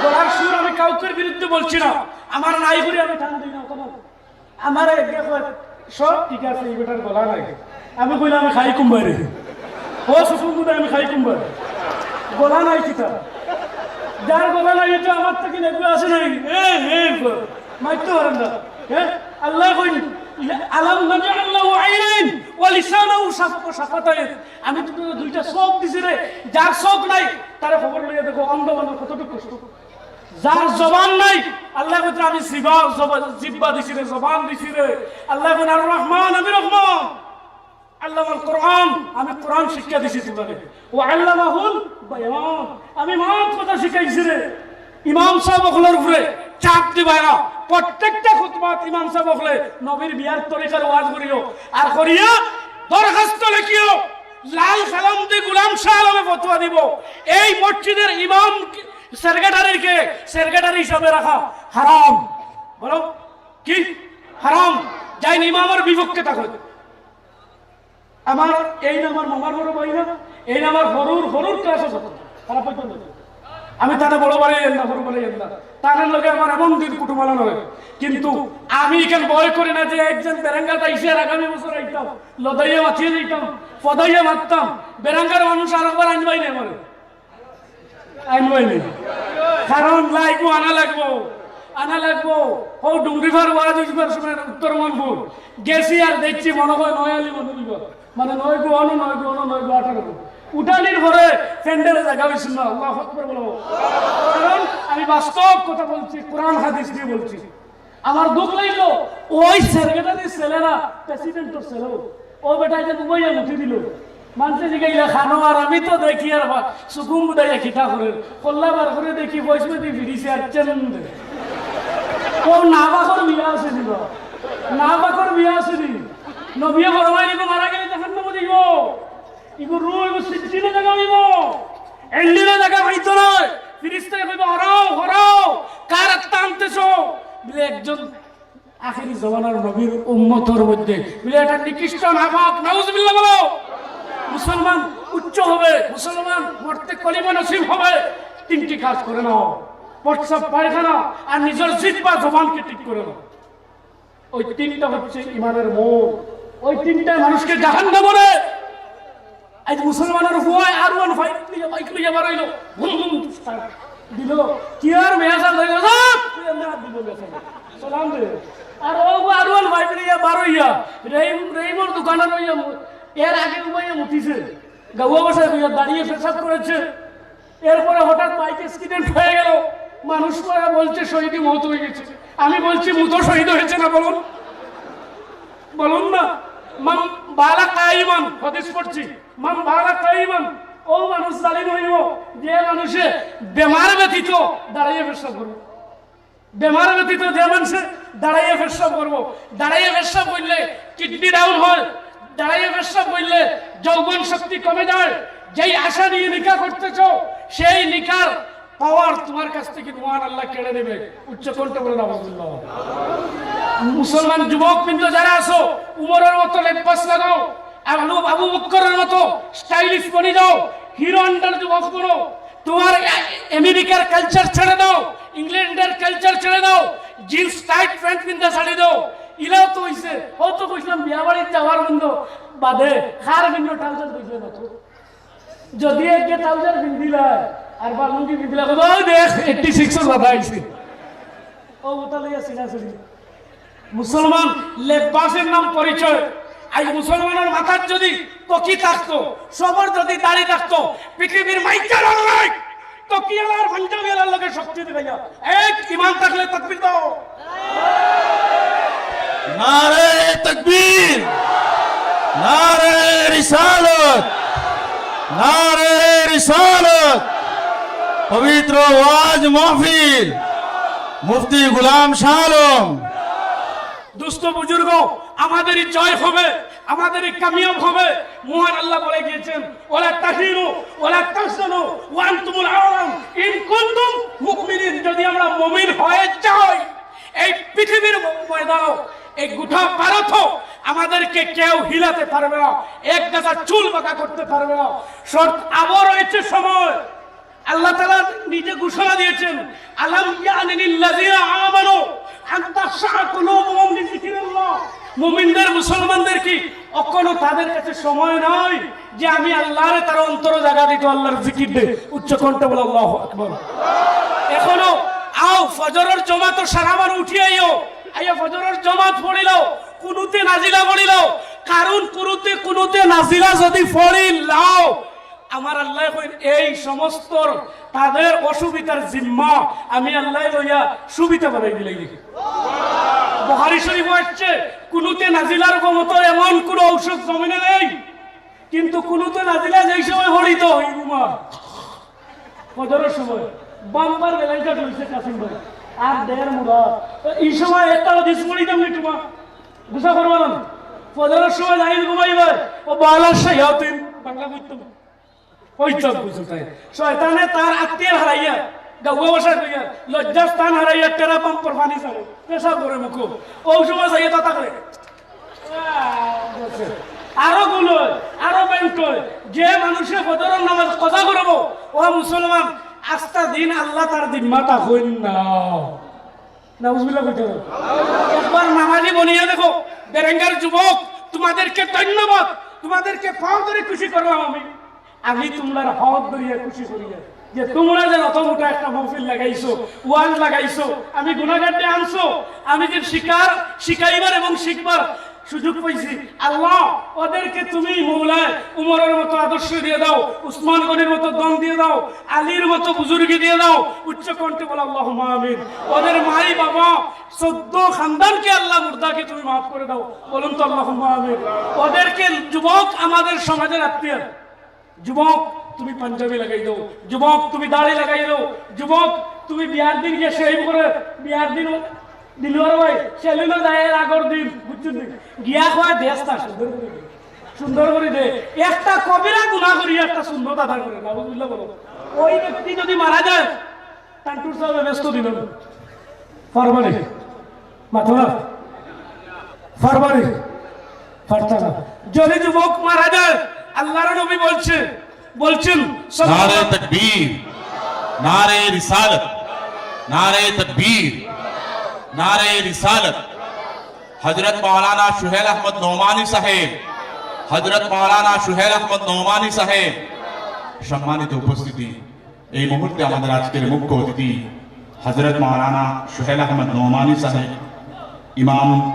গলার সুর আমি কাউকের বিরুদ্ধে বলছি না, আমার নাই করে আমি টান দিই না, কোনো আমার এক ইয়ে কয়, "সব ঠিক আছে, এই বেটার গলা নাই।" আমি কইলাম, "আমি খাই কুম্বারে।" ও সুকুন বুঝে আমি খাই কুম্বারে। গলা নাই কিতা? যার গলা নাই, এটা আমার থেকে নেবে আসে নাই। এ, এ, মারতে পারেন না। হ্যাঁ? আল্লাহ কইন, "আলাম নাজআল লাহু আইনাইন ওয়া লিসানাহু শাফ-, ওয়া শাফাতাইন।" আমি তো তোরে দুইটা চোখ দিছি রে, যার চোখ নাই, তারে খবর লইয়া দেখো, অন্ধ মানুষ কতটুকু কষ্ট। যার জবান নাই, আল্লাহ কইতে আমি জিবা, জবা-, জিব্বা দিছি রে, জবান দিছি রে। আল্লাহ কইন, "আর রহমান, আমি রহমান।" আল্লামাল কোরআন, আমি কোরআন শিক্ষা দিছি তোমারে। ওয়া আল্লামাহুল বায়ান, আমি মাত কথা শিখাইছি রে। ইমাম সাহেব অকলর উপরে চাপ দিবায় না। প্রত্যেকটা খুতবাত ইমাম সাহেব অকলে নবীর বিয়ার তরিকার ওয়াজ করিও। আর করিয়া দরখাস্ত লেখিও, লাল কালাম দি গোলাম শাহ আলমে ফতোয়া দিব। এই মসজিদের ইমাম সেক্রেটারিকে সেক্রেটারি হিসাবে রাখা হারাম। বলো, কি? হারাম। যাইন ইমামর বিপক্ষে থাকো। আমার এই না আমার মামার বড় ভাই না, এই না আমার হরুর, হরুর ক্লাসে পড়তো, তারা পর্যন্ত। আমি তারা বড় বাড়ি এর না, হরু বাড়ি এর না, তাদের লগে আমার এমন দিন কুটুমালা নয়। কিন্তু আমি এখানে ভয় করি না যে একজন বেরেঙ্গাত আইসে আর আগামী বছর আইতাম, লদাইয়া মাতিয়ে দিতাম, ফদাইয়া মারতাম, বেরাঙ্গার মানুষ আর একবার আনবাই না আমার। আনবাই না। কারণ লাগবো, আনা লাগবো, আনা লাগবো। ও ডুংরিফার ওয়াজ হইবার সময় উত্তর মনপুর গেছি আর দেখছি মনে হয় নয় আলি মনে দিব। মানে নয় গো অনো, নয় গো অনো, নয় গো আঠারো গো। উঠানির পরে প্যান্ডেলে জায়গা হইছিল না। আল্লাহু আকবার বলো। কারণ আমি বাস্তব কথা বলছি, কোরআন হাদিস দিয়ে বলছি। আমার দুখ লাগলো, ওই সেক্রেটারির ছেলে না, প্রেসিডেন্টর ছেলে। ও বেটা এটা বুবাইয়া মুঠি দিল। মানষে জিগাইলা খানো আর আমি তো দেখি আর বা-, সুকুম বুদাইয়া কিতা করে। কল্লা বার করে দেখি পয়সা দিয়ে ফিরিছে আর চেন দে। ও না বাকর বিয়া আছে নি বা? না বাকর বিয়া আছে নি? নবিয়ে ফরমাইন, "ইগু মারা গেলে জাহান্নামো যাইবো। ইগু রুহ, ইগু সিজ্জিনে জায়গা হইবো। এন্ডিনে জায়গা হইতো নয়।" ফিরিস্তায় কইবো, "হরাও, হরাও, কার আত্মা আনতেছো?" বলে, "একজন আখেরি জমানার নবীর উম্মতর মধ্যে।" বলে, "এটা নিকৃষ্ট নাপাক।" নাউজুবিল্লাহ বলো। মুসলমান উচ্চ হবে, মুসলমান মরতে কলিমা নসিব হবে। তিনটি কাজ করে নাও, প্রস্রাব, পায়খানা আর নিজের জিহ্বা, জবানকে ঠিক করে নাও। ওই তিনটা হচ্ছে ইমানের মোড়। ওই তিনটায় মানুষকে জাহান্নামে নেয়। আজ মুসলমানের পুয়ায় আর ওয়ান ফাইভ লইয়া, বাইক লইয়া বার হইলো, ভুম ভুম দিল। কি আর মেয়া সাল হইলো, সাপ! তুই এমনি হাত দিল মেয়া সাল। সালাম দে। আর ও আর ওয়ান ফাইভ লইয়া বার হইয়া, রহিম, রহিমর দোকানে রইয়া মু-, এর আগে উবাইয়া মুতিছে। গাউয়া ভাষায় কইয়া দাঁড়িয়ে পেশাব করেছে। এরপরে হঠাৎ বাইক অ্যাক্সিডেন্ট হয়ে গেল, মানুষ পরে বলছে শহীদি মত হয়ে গেছে। আমি বলছি, মুতো শহীদ হয়েছে না বলুন? বলুন না, মান বালা কাইমান, হাদিস পড়ছি, মান বালা কাইমান, ও মানুষ জালিম হইব যে মানুষে বেমার ব্যতীত দাঁড়াইয়া পেশাব করব। বেমার ব্যতীত যে মানুষে দাঁড়াইয়া পেশাব করব, দাঁড়াইয়া পেশাব করলে কিডনি ডাউন হয়, দাঁড়াইয়া পেশাব করলে যৌবন শক্তি কমে যায়। যেই আশা নিয়ে নিকা করতেছ, সেই নিকার পাওয়ার তোমার কাছ থেকে মহান আল্লাহ কেড়ে নেবে। উচ্চ কণ্ঠে বলে নাউজুবিল্লাহ। মুসলমান যুবক বৃন্দ যারা আছো, উমরের মতো লেবাস লাগাও, আর আবু আবু বক্করের মতো স্টাইলিশ বনি যাও, হিরো হন্ডার যুবক বনো। তোমার আ-, আমেরিকার কালচার ছেড়ে দাও, ইংল্যান্ডের কালচার ছেড়ে দাও, জিন্স টাইট প্যান্ট পিন্দা ছাড়ি দাও। ইলাও তো হইছে, ও তো কইছিলাম বিয়া বাড়িত যাওয়ার বন্ধ বাদে, কার ভিন্ন ট্রাউজার দেখবে না তো। যদি একে ট্রাউজার পিন্দিলায় আর বা লুঙ্গি পিন্দিলায়, কইবা, "ওই দেখ, এইটটি সিক্সর বাধা আইছে।" ও ওটা লইয়া সিনা সিনি। মুসলমান লেবাসের নাম পরিচয়। আজ মুসলমানের মাথার যদি টুপি থাকতো, সবার যদি দাড়ি থাকতো, পৃথিবীর মাইকের আল্লাহ টুপিওয়ালার পাঞ্জাবিওয়ালার লগে শক্তি দিবে না। এক ইমান থাকলে তকবীর দাও। নারে তকবীর, নারে রিসালত, নারে রিসালত, পবিত্র ওয়াজ মাহফিল, মুফতি গোলাম শাহ আলম। দোস্ত বুজুর্গ, আমাদেরই জয় হবে, আমাদেরই কামিয়াব হবে। মহান আল্লাহ বলে গিয়েছেন, "ওয়ালা তাহিনু ওয়ালা তাহজানু ওয়া আনতুমুল আ'লাউনা ইন কুনতুম মুমিনিন।" যদি আমরা মুমিন হয়ে যাই, এই পৃথিবীর ময়দানও, এই গোটা ভারতও আমাদেরকে কেউ হিলাতে পারবে না, এক গাছা চুল বাঁকা করতে পারবে না। শর্ত আবার রয়েছে সময়। আল্লাহ তাআলা নিজে ঘোষণা দিয়েছেন, "আলাম ইয়ানি লিল্লাযিনা আমানু আন তাখশাআ কুলুবুহুম লিযিকরিল্লাহ।" মুমিনদের, মুসলমানদের কি এখনো তাদের কাছে সময় নাই যে আমি আল্লাহরে তার অন্তরে জায়গা দিত আল্লাহর জিকির দে? উচ্চ কণ্ঠে বলো, "আল্লাহু আকবার।" এখনো আও, ফজরের জমাত সারা বার উঠি আইও, আইয়া ফজরের জমাত পড়িলাও, কুনুতে নাজিলা পড়িলাও, কারণ কুনুতে, কুনুতে নাজিলা যদি পড়িলাও, আমার আল্লাহ কইন, এই সমস্ত তাদের অসুবিধার জিম্মা আমি আল্লাহ লইয়া সুবিধা বানাই দিলাই। বুখারী শরীফ আসছে, কুনুতে নাজিলার ক্ষমতা এমন কোন ঔষধ জমিনে নেই, কিন্তু কুনুতে নাজিলা যেই সময় হরিত হই ঘুমা ফজরের সময় বাম্পার বেলাইটা রয়েছে কাসিম ভাই, আর দেড় মুড়া। তো এই সময় একটা হাদিস পড়ি তেমনি তোমার গুসা করবো না। ফজরের সময় যাই ঘুমাইবে, ও বালা শায়াতিন, বাংলা করতাম। ওই চোখ বুঝতে তাই। শয়তানে তার আত্মীয় হারাইয়া, গাউয়া ভাষা কইয়া, লজ্জাস্থান হারাইয়া, টেরা পাম্পর পানি ছাড়ে, পেশাব করে মুখো। ও সময় যাইয়া তা করে। আরো গুণ হয়, আরো ব্যাংক হয়। যে মানুষে ফজরের নামাজ কাজা করবো, ও মুসলমান, আস্তা দিন আল্লাহ তার জিম্মাত রাখইন না। নাউজুবিল্লাহ কইতে হবে। একবার নামাজি বনিয়া দেখো, বেরেঙ্গার যুবক, তোমাদেরকে ধন্যবাদ, তোমাদেরকে পাও ধরে খুশি করলাম আমি। আমি তোমরার হক ধরিয়া খুশি করিয়া যে তোমরা যে অত মোটা একটা মহফিল লাগাইছো, ওয়াজ লাগাইছো, আমি গুনাহগাররে আনছো, আমি যে শিকার, শিখাইবার এবং শিখবার সুযোগ পাইছি। আল্লাহ, ওদেরকে তুমি মৌলায় উমরের মতো আদর্শ দিয়ে দাও, উসমান গনির মতো দম দিয়ে দাও, আলীর মতো বুজুর্গি দিয়ে দাও। উচ্চ কণ্ঠে বলো, "আল্লাহুম্মা আমিন।" ওদের মাই বাবা, চোদ্দ খানদানকে আল্লাহ মুর্দাকে তুমি মাফ করে দাও। বলুন তো, "আল্লাহুম্মা আমিন।" ওদেরকে যুবক আমাদের সমাজের আত্মীয়, যুবক, তুমি পাঞ্জাবি লাগাই দাও, যুবক, তুমি দাড়ি লাগাই দাও, যুবক, তুমি বিয়ার দিন গিয়া শেভ করে, বিয়ার দিন দিলওয়ার ভাই সেলুনে যায় এর আগর দিন, বুঝছেন নি? গিয়া কয়, "দেশ না সুন্দর করে দে, সুন্দর করে দে।" একটা কবিরা গুনাহ করি একটা সুন্দর দাদা করে, নাউজুবিল্লাহ বলো। ওই ব্যক্তি যদি মারা যায়, টান্টুর সাহেব ব্যস্ত দিল। পারবা নি? মাথা না? পারবা নি? পারতা না। যদি যুবক মারা যায়, আল্লাহর নবী বলছে, বলছেন, নারে তকবীর, নারে রিসালত, নারে তকবীর, নারে রিসালত। হযরত মাওলানা সুহেল আহমদ নোমানী সাহেব, হযরত মাওলানা সুহেল আহমদ নোমানী সাহেব, সম্মানিত উপস্থিতি, এই মুহূর্তে আমাদের আজকের মুখ্য অতিথি হযরত মাওলানা সুহেল আহমদ নোমানী সাহেব, ইমাম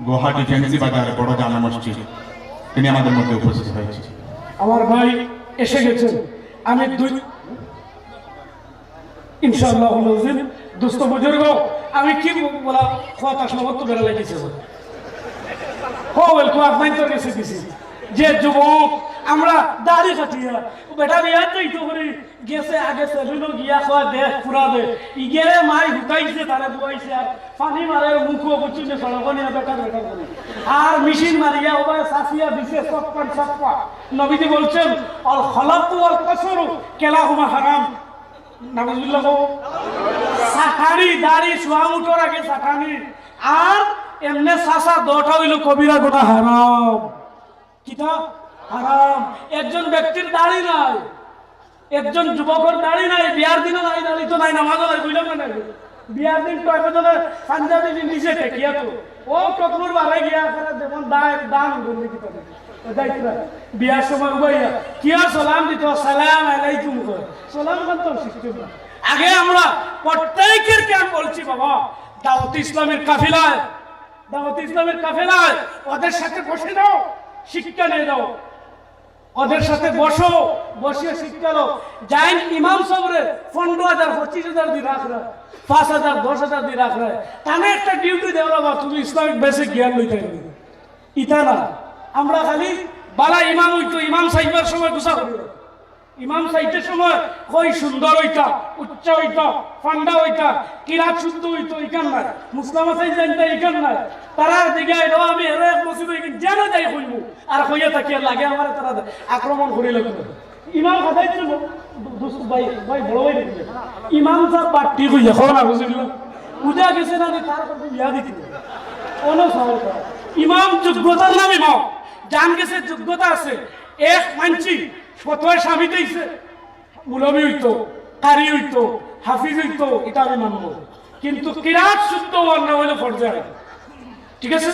গুয়াহাটি ফেন্সি বাজার বড় জামে মসজিদ, তিনি আমাদের মধ্যে উপস্থিত হয়েছেন। আমার ভাই এসে গেছেন, আমি দুই, ইনশাআল্লাহ, দোস্ত বুজুর্গ, আমি কি বলা, কথা সমস্ত বেড়া লাগিয়েছে। হো, ওয়েলকাম, আপনার তো গেছে গেছে। যে যুবক, আমরা দাড়ি কাটিয়া, ও বেটা বিয়ার যাইতো করি, গেছে আগে সেলুনো গিয়া খোয়া দেখ পুরা দে। ইগেরে মাই হুকাইছে, তারে বুয়াইছে, আর পানি মারে মুখো বুঝছুন যে সড়ক নিয়ে বেটা বেটা করে। আর মেশিন মারিয়া ওবায় সাফিয়া দিছে সপ্পান সপ্পা। নবীজি বলছেন, "আল খলাকু ওয়াল কাসরু কিলাহুমা হারাম।" নাউজুবিল্লাহ কও। সাকানি, দাড়ি, চুয়া মুঠর আগে সাকানি। আর এমনে চাচা দোটা অইলো কবিরা গুনা হারাম। কিতা? হারাম। একজন ব্যক্তির দাড়ি নাই, একজন যুবকর দাড়ি নাই, বিয়ার দিনও নাই, দাড়ি তো নাই, নামাজও নাই, বুঝলাম না নাই। বিয়ার দিন তো একজনে পাঞ্জাবি পিন্দিছে, ঠেকিয়া তো। ও টকলুর বারে গিয়া করে যেমন দায়, দান করলে কি পাবে? ও যাইতে পারে। বিয়ার সময় উবাইয়া, কিয়া সালাম দিত, "সালাম আলাইকুম" কয়। সালাম খান তো শিখতে না। আগে আমরা প্রত্যেকের কে আমি বলছি, বাবা, দাওয়াত ইসলামের কাফেলায়, দাওয়াত ইসলামের কাফেলায় ওদের সাথে বসে দাও, শিক্ষা নিয়ে দাও। ওদের সাথে বসো, বসিয়া শিক্ষা লও। যাইন ইমাম সাবরে পনেরো হাজার, পঁচিশ হাজার দি রাখরা, পাঁচ হাজার, দশ হাজার দি রাখরা। তানে একটা ডিউটি দেওয়া, বাবা, তুমি ইসলামিক বেসিক জ্ঞান লইতে হবে। ইতা না, আমরা খালি বালা ইমাম অইতো, ইমাম সাইবার সময় গুছা করিও। ইমাম সাইটের সময় কই সুন্দর অইতা, উচ্চ অইতা, ফান্ডা অইতা, কিরাত শুদ্ধ অইতো, ইখান নাই। মুসলামা সাইজ জানতা, ইখান নাই। তারা দিকে এলো, আমি এর এক মসজিদ অই, যেন যাই কইমু। আর কইয়া থাকি আর লাগে আমার তারা আক্রমণ করি লাগবে। ইমাম খাদাই ছিল, দোস্ত ভাই, ভাই, বড় ভাই দেখলে। ইমাম সাহেব বাট্টি কইয়া, কও না, বুঝলি না? বুঝা গেছে না যে তার কথা ইয়া দিতে। কোনো সমস্যা নাই। ইমাম যোগ্যতার নাম ইমাম। জান গেছে যোগ্যতা আছে। এক মানছি, ফতোয়া স্বামী দিছে। মৌলভী অইতো, কারি অইতো, হাফিজ অইতো, ইটা আমি মানবো। কিন্তু কিরাত শুদ্ধ অওয়ার নাম অইলো ফরজে আইন। ঠিক আছে?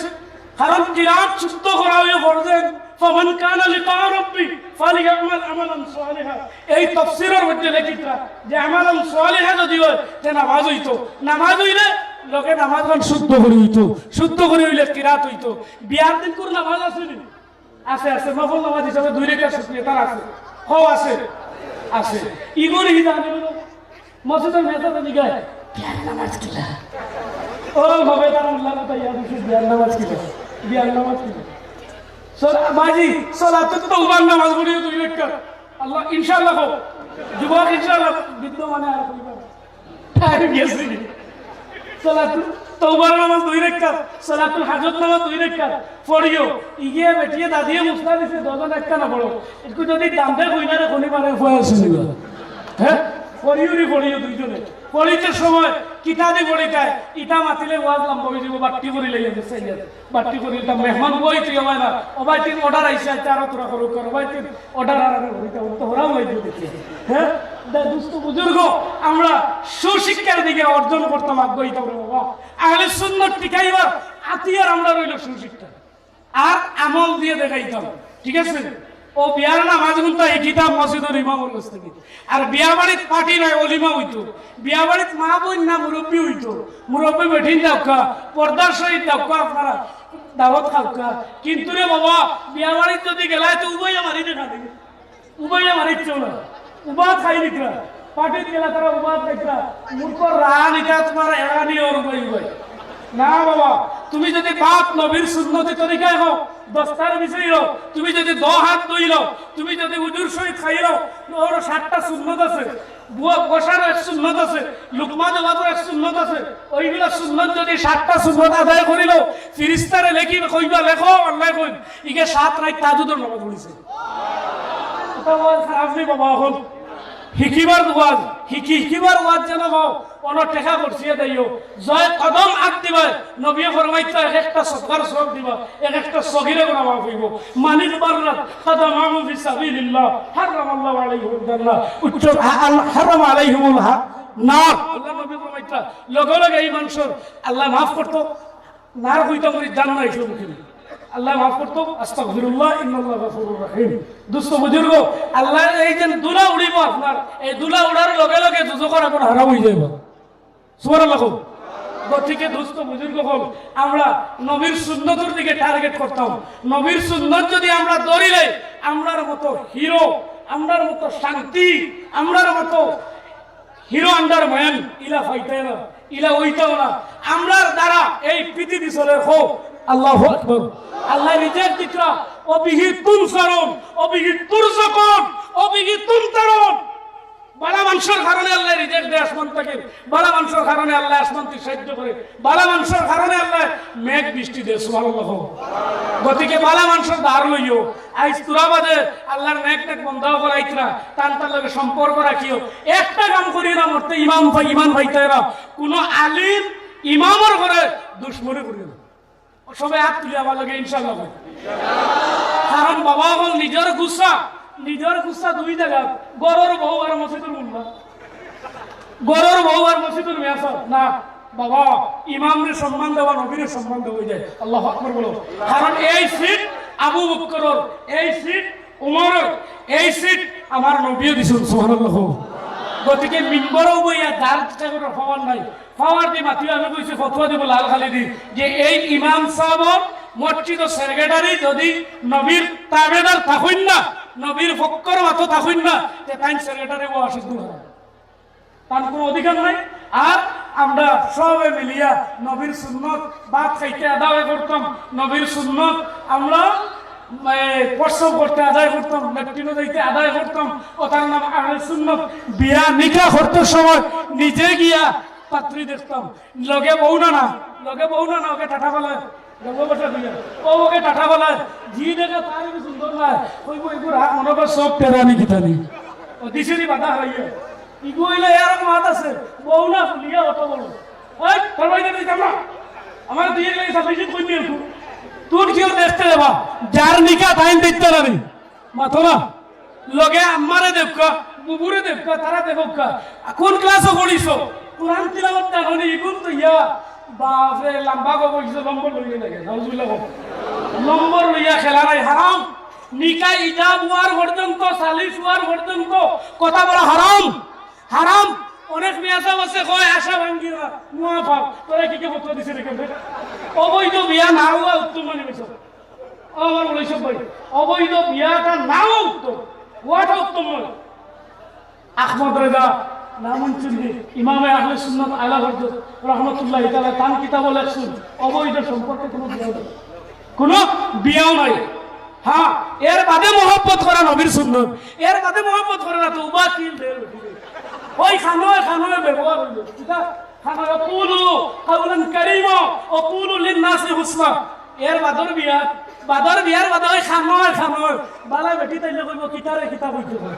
কারণ কিরাত শুদ্ধ করা অইলো ফরজে আইন। "ফামান কানা লিকা রাব্বি ফালিয়ামাল আমালান সালিহা।" এই তাফসীরের মধ্যে লেখিতরা যে আমালান সালিহা যদি অয়, তে নামাজ অইতো। নামাজ অইলে লগে নামাজ গান শুদ্ধ করি অইতো। শুদ্ধ করি অইলে কিরাত অইতো। বিয়ার দিন কুর নামাজ আছে নি? আছে, আছে। নফল নামাজ হিসাবে দুই রেকাত শুকরিয়া তার আছে। হও, আছে। আছে। ইগরি হি জানে না। মসজিদের মেসাবে জিগায়, "বিয়ার নামাজ কিলা?" ও, হবে তার উল্লা কথা, ইয়া দিছে, "বিয়ার নামাজ কিলা? বিয়ার নামাজ কিলা?" সলা-, বাজি, সলাতুত তওবার নামাজ পড়িও দুই রেকাত। আল্লাহ, ইনশাআল্লাহ কও। যুবক, ইনশাআল্লাহ, বৃদ্ধ মানে আর কইবা না। টাইম গেছে। সলাতুল তওবার নামাজ দুই রেকাত, সলাতুল হাজত নামাজ দুই রেকাত পড়িও। ইগে বেটিয়ে দাদিয়ে মুসলা দিছে, দুইজন একটা না পড়ো। একটু যদি দাম দেয়, কই না রে, কোনি মারে, উপায় আছে নিবা। হ্যাঁ? পড়িও রে, পড়িও দুইজনে। পড়িতে সময় কিতা দি পড়িতায়, ইটা মাতিলে ওয়াজ লম্বা অই যাইবো, বাট্টি করি লইয়া গেছে, ইয়া। বাট্টি করি ইটা মেহমান বই তুই আমার না। ও ভাই, তিন অর্ডার আইছে, আইতে আরো তোরা করো, করো ভাই, তিন অর্ডার আর আমি হইতে হইতে হরাও লাগবে দেখি। হ্যাঁ? দা-, দুস্থ বুজুর্গ, আমরা সুশিক্ষার দিকে অর্জন করতাম আগ্রহী তো বাবা। আহলে সুন্নত টিকাইবার আতিয়ার আমরা রইল সুশিক্ষা। আর আমল দিয়ে দেখাইতাম। ঠিক আছে? ও বিয়ার নামাজ গুনতা এই কিতাব মসজিদের ইমামর কাছ থেকে। আর বিয়া বাড়িত পার্টি নাই, অলিমা অইতো। বিয়া বাড়িত মা বইন না মুরব্বি অইতো। মুরব্বি বেটিন দাউক্কা, পর্দার সহিত দাউক্কা আপনারা দাওয়াত খাউক্কা। কিন্তু রে বাবা, বিয়া বাড়িত যদি গেলায় তো উবাইয়া মারি দেখা দিবে। উবাইয়া মারিচ্ছেও না। উবাত খাই নিকরা। পার্টিত গেলা তারা উবাত খাইতরা। মূর্খ রান ইটা তোমার এড়ানি ওর উবাই উবাই। না বাবা, তুমি যদি বাপ নবীর সুন্নতি তরিকায় হও, দস্তার বিছাইল, তুমি যদি দ হাত ধইল, তুমি যদি উজুর সহিত খাইল, ওর সাতটা সুন্নত আছে। বুয়া বসার এক সুন্নত আছে, লুকমা দেওয়ার এক সুন্নত আছে। ওইগুলা সুন্নত যদি সাতটা সুন্নত আদায় করিল, ফিরিস্তারে লেখি কইবা, "লেখো, আল্লাহ কইন, ইগে সাত রাইত তাহাজ্জুদর নামাজ পড়িছে।" এটা ওয়াজ খারাপ নি বাবা, এখন হিকিবার ওয়াজ, হিকি, হিকিবার ওয়াজ যেন হও, অনো টেকা করছিয়ে দেইও। জয় কদম আগ দিবায়, নবী ফরমাইতা এক একটা সদকার সব দিবা, এক একটা সগিরে গুনা মাফ অইবো। মানিক বাররাত কদমাহু ফি সাবিলিল্লাহ, হারামাল্লাহু আলাইহিমুল জান্নাহ। উচ্চ, আ-, আল-, হারামা আলাইহিমুল হা-, নার। আল্লাহ নবী ফরমাইতা, লগে লগে এই মানুষর আল্লাহ মাফ করতো। নার কইতা করি জান না ইসলাম মুখে। আল্লাহ মাফ করতো, আস্তাগফিরুল্লাহ, ইন্নাল্লাহ গাফুরুর রহিম। দুস্থ বুজুর্গ, আল্লাহ এই যে ধুলা উড়িবো আপনার, এই ধুলা উড়ার লগে লগে দুজখর আগুন হারাম অই যাইবো। সুবহানাল্লাহ কও। গতিকে দুস্থ বুজুর্গ অকল, আমরা নবীর সুন্নতর দিকে টার্গেট করতাম। নবীর সুন্নত যদি আমরা ধরিলে, আমরার মতো হিরো, আমরার মতো শান্তি, আমরার মতো হিরো আন্ডার ম্যান ইলা পাইতায় না, ইলা অইতাও না। আমরার দ্বারা এই পৃথিবী চলের, হো, আল্লাহু আকবার। আল্লায় রিজিক দিতরা, "ওয়া বিহি তুনসারুন, ওয়া বিহি তুরযাকুন, ওয়া বিহি তুমতারুন।" বালা মানষর কারণে আল্লায় রিজিক দেয় আসমান থাকি, বালা মানষর কারণে আল্লায় আসমান থাকি সাহায্য করে, বালা মানষর কারণে আল্লায় মেঘ বৃষ্টি দেয়। সুবহানাল্লাহ। গতিকে বালা মানষর ধার লইও, আইজ তুরা বাদে আল্লার নেক নেক বন্দা অকল আইতরা, তান তান লগে সম্পর্ক রাখিও। একটা কাম করিও না, মরতে ইমাম পাই, ইমান পাইতায় না। কুনু আলিম ইমামর ঘরে দুশমনি করিও না। সবে আত তুলি আমার লগে ইনশাআল্লাহ। কারণ বাবা অকল নিজর গুসা, নিজর গুসা দুই জাগাত, ঘরর বউ আর মসজিদর মোল্লা। ঘরর বউ আর মসজিদর মেয়াসাব না। বাবা, ইমামরে সম্মান দেওয়া, নবীরে সম্মান দেওয়া অই যায়। আল্লাহু আকবার বলো। কারণ এই সিট আবু বকরর, এই সিট উমরর, এই সিট আমার নবীয়ে দিছইন, সুবহানাল্লাহ। গতিকে মিম্বরো বইয়া যার ইচ্ছা করে পাওয়ার নাই, পাওয়ার দি মাতিও, আমি কইছি ফতোয়া দিব লাল খালি দি, যে এই ইমাম সাবর মসজিদর সেক্রেটারি যদি নবীর তাবেদার থাকইন না, নবীর ফক্কর মাতো থাকইন না, তে তাইন সেক্রেটারি ও অসিদ্ধ হয়। তান কুনু অধিকার নাই। আর আমরা সবে মিলিয়া নবীর সুন্নত, ভাত খাইতে আদায় করতাম, নবীর সুন্নত আমরা, এ, প্রস্রাব করতে আদায় করতাম, লেট্রিনো যাইতে আদায় করতাম, ওটার নাম আহলে সুন্নত। বিয়া নিকা করতে সময় নিজে গিয়া পাত্রী দেখতাম, লগে বউ না, না, লগে বউ না, না, ওকে টাটা বলে, লগে বসে দিয়ে, ও ওকে টাটা বলে, জি দেখে তার কি সুন্দর না, ওই বউ এগুর হাত মনে করে সব টেরানি কিতানি। ও দিশারি বাধা হইয়া, ইগু অইলে এর মাত আছে, বউ না ফুলিয়া অত বড়। ওই, তোর বাড়িতে দিতাম না। আমার দিয়ে গেলে সাবমিশন কই নিয়ে একটু। তুই কেউ দেখতে যাবা, যার নিকা তাইন দেখতে পারি। মাতো না। লগে আম্মারে দেখবা, বুবুরে দেখবা, তারা দেখবা। কোন ক্লাসে পড়িছো? কোরআন তিলাওয়াত জানো নি? ইগুন তো ইয়া, বাপরে, লম্বা গো বইছো, নম্বর লইয়া লাগে। নাউজুবিল্লাহ গো। নম্বর লইয়া খেলা নাই, হারাম। নিকা ইজাব হওয়ার পর্যন্ত, সালিশ হওয়ার পর্যন্ত কথা বলা হারাম। হারাম। অনেক মিয়াসাব আছে, কয় আশা ভাঙ্গি না, মুয়া পাপ। তোরা কি কে ফতোয়া দিছে রে কেমনে? অবৈধ বিয়া না হওয়া উত্তম মানে মিছো। ও আমার বলে সব ভাই, অবৈধ বিয়াটা নাও উত্তম, হওয়াটা উত্তম নয়। আহমদ রেজা নামুন চিনবি, ইমামে আহলে সুন্নাত আলা হজরত রহমতুল্লাহ তাআলা তান কিতাব লেখছইন, অবৈধ সম্পর্কে কোনো বিয়া নাই, কোনো বিয়াও নাই। হ্যাঁ, এর বাদে মহব্বত করা নবীর সুন্নত, এর বাদে মহব্বত করা না তো উবা কিল দের। ওই খানোয় খানোয় ব্যবহার হইল, ঠিক আছে? খানোয় কুলু কাউলান কারীমা ওয়া কুলু লিন-নাসি হুসনা। এর বাদর বিয়া, বাদর বিয়ার বাদে ওই খানোয় খানোয় বালা বেটি তাইলে কইব কিতারে কিতা কইতে কয়।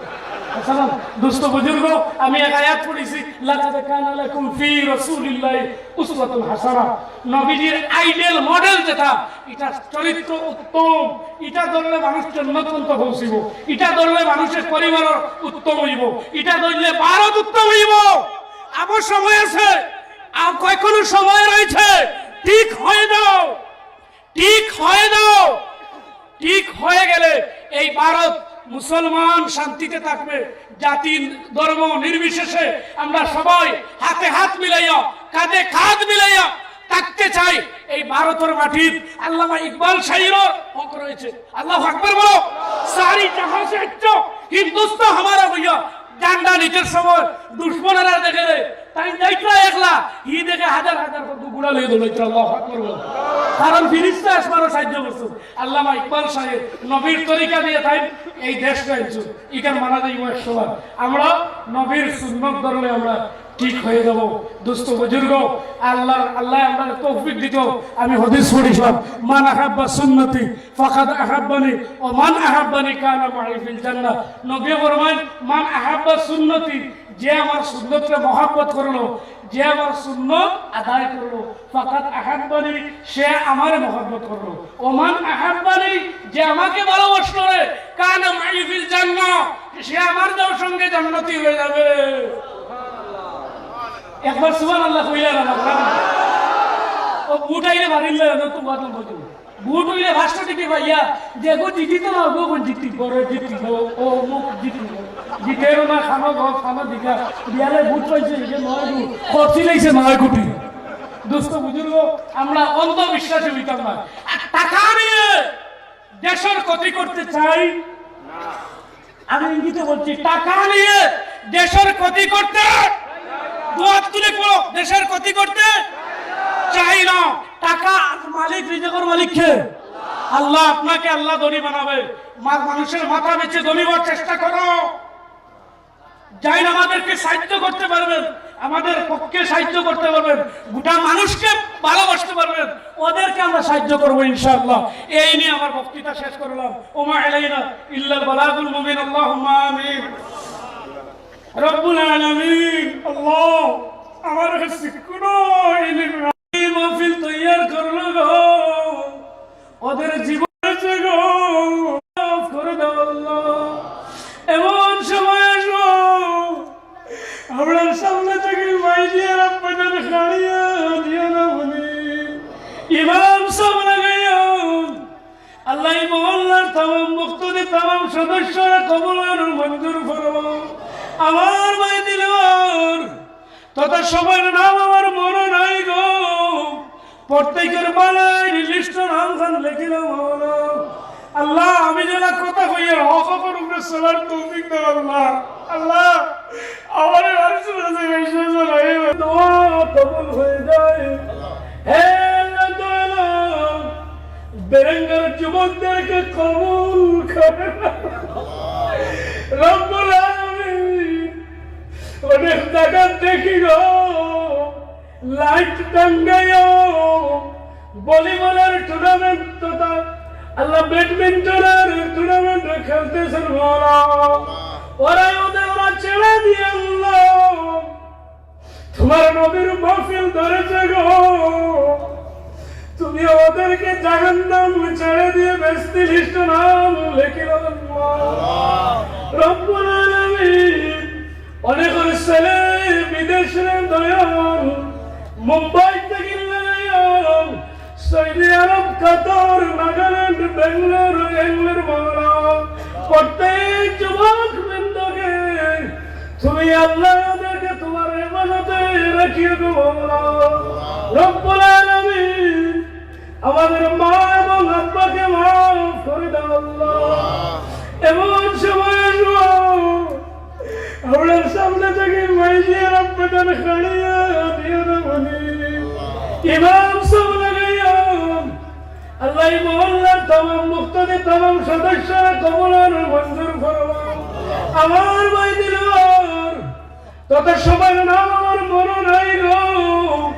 আসসালাম, দোস্ত বুজুর্গ, আমি এক আয়াত পড়ছি, "লাকাদ কানা লাকুম ফি রাসূলিল্লাহি উসওয়াতুন হাসানাহ।" নবীজির আইডল মডেল যেটা, এটা চরিত্র উত্তম, এটা ধরলে মানুষ জন্নত পর্যন্ত পৌঁছিব, এটা ধরলে মানুষের পরিবার উত্তম হইব, এটা ধরলে ভারত উত্তম হইব। আবার সময় আছে, আর কখনো সময় রয়েছে, ঠিক হয়ে যাও, ঠিক হয়ে যাও। ঠিক হয়ে গেলে এই ভারত মুসলমান শান্তিতে থাকবে। জাতি ধর্ম নির্বিশেষে আমরা সবাই হাতে হাত মিলাইয়া, কাঁধে কাঁধ মিলাইয়া থাকতে চাই। এই ভারতের মাটিত আল্লামা ইকবাল শাহীরর হক রয়েছে। আল্লাহু আকবার বলো। সারি জাহাঁ সে আচ্ছা হিন্দুস্তান হামারা ভইয়া। ঝান্ডা নিতে সময় দুশমনেরা দেখে রে, তাই যাইতরা একলা, হি দেখে হাজার হাজার করে গুড়া লইয়া দৌড়াইতরা। আল্লাহু আকবার বলো। কারণ ফিরিস্তা আসমানও সাহায্য করছে। আল্লামা ইকবাল শাহীর নবীর তরিকা দিয়া তাইন এই দেশরে আনছইন। ইখান মানা যাইব একশো বার। আমরা নবীর সুন্নত ধরলে আমরা ঠিক হয়ে যাব। দোস্ত বুজুর্গ, আল্লাহ, আল্লাহ আমরারে তৌফিক দিতো। আমি হাদিস পড়ছিলাম, "মান আহাব্বা সুন্নতি ফাকাদ আহাব্বানি, ওয়া মান আহাব্বানি কানা মাই ফিল জান্নাহ।" নবী ফরমাইন, "মান আহাব্বা সুন্নতি", যে আমার সুন্নতরে মহব্বত করলো, যে আমার সুন্নত আদায় করলো, "ফাকাদ আহাব্বানি", সে আমারে মহব্বত করলো। "ওয়া মান আহাব্বানি", যে আমাকে ভালোবাসলো রে, "কানা মাই ফিল জান্নাহ", সে আমার যাও সঙ্গে জান্নাতি হয়ে যাবে। একবার সুবহানাল্লাহ কইলা না, বাবা? ও বুট আইলে বাড়ির লাগে না, তো বাদ নম্বর দিব। বুট হইলে পাঁচশো টিকে পাইয়া, দেখো জিতি তো না, গো কোন জিতি, বড় জিতি, ও, ও মুখ জিতি, জিতেরও না, খানো গো, খানো দিঘা, বিয়ালে বুট পাইছে, এই যে নয় গো, খরচি লাইছে নয় কোটি। দোস্ত বুজুর্গ, আমরা অন্ধবিশ্বাসে হইতাম না। আর টাকা নিয়ে দেশের ক্ষতি করতে চাই। আমি ইঙ্গিতে বলছি, টাকা নিয়ে দেশের ক্ষতি করতে, দুহাত তুলে পড়ো, দেশের ক্ষতি করতে চাই না। টাকার মালিক, রিজিকর মালিক কে? আল্লাহ। আপনাকে আল্লাহ ধনী বানাবে। মা-, মানুষের মাথা বেচে ধনী হওয়ার চেষ্টা করো। যাইন আমাদেরকে সাহায্য করতে পারবেন, আমাদের পক্ষে সাহায্য করতে পারবেন, গোটা মানুষকে ভালোবাসতে পারবেন, ওদেরকে আমরা সাহায্য করবো ইনশাআল্লাহ। এই নিয়ে আমার বক্তৃতা শেষ করলাম। ওমা আলাইনা ইল্লাল বালাগুল মুবিন। আল্লাহুম্মা আমিন। রব্বুল আলামিন, আল্লাহ, আমার কাছে কোনো ইলিম নাই। এই মাহফিল তৈয়ার করলো গো, ওদের জীবন গো, মাফ করে দাও আল্লাহ। এমন সময় আসবো, আমরার সামনে থাকি মাইজিয়া রাব্বাজান খাড়িয়া দিয়া না বলি, ইমাম সাহেব লাগাইয়া আল্লাহ, এই মহল্লার তামাম মুক্তদি, তামাম সদস্যরা কবুল আর মঞ্জুর ফরমাও। আমার ভাই দিলওয়ার তথা সবার নাম আমার মনে নাই গো, প্রত্যেকের বালাইর লিস্টে নাম খান লেখিলাও মাওলা। আল্লাহ, আমি যেলা কথা কইয়ার হক হকর উপরে চলার তৌফিক দাও আল্লাহ। আল্লাহ, আমারে আর শুনে যে বেশি জানাই দোয়া কবুল হয়ে যায়। হে আল্লাহ, দয়ালু, বেরেঙ্গার যুবকদেরকে কবুল করে। রব্বুল আলামিন, অনেক জায়গা দেখি গো, লাইট টাঙ্গাইও, ভলিবলের টুর্নামেন্ট তথা আল্লাহ ব্যাডমিন্টনের টুর্নামেন্ট খেলতেছেন মাওলা। ওরা ওদের ওরা ছেড়ে দিয়ে আল্লাহ, তোমার নবীর মাহফিল ধরেছে গো, তুমি ওদেরকে জাহান্নাম ছেড়ে দিয়ে বেহেশতি লিস্টে নাম লেখিল আল্লাহ। রব্বুল আলামিন, অনেক ছেলে বিদেশে দয়াল, মুম্বাই থেকে দয়াল, সৌদি আরব, কাতার, নাগাল্যান্ড, বেঙ্গালোর, এঙ্গালোর মাওলা, প্রত্যেক যুবক বৃন্দকে তুমি আল্লাহ ওদেরকে তোমার হেফাজতে রাখিও গো মাওলা। রব্বুল আলামিন, আমাদের মা এবং আব্বাকে মাফ করে দাও আল্লাহ। এমন সময় আসবো, আমরার সামনে থাকি মাইজিয়া রাব্বাজান খাড়িয়া দিয়া না বলি, ইমাম সাহেব লাগাইয়া আল্লাহ, এই মহল্লার তামাম মুক্তদি, তামাম সদস্যরা কবুল আর মঞ্জুর ফরমাও। আমার ভাই দিলওয়ার তথা সবার নাম আমার মনে নাই গো,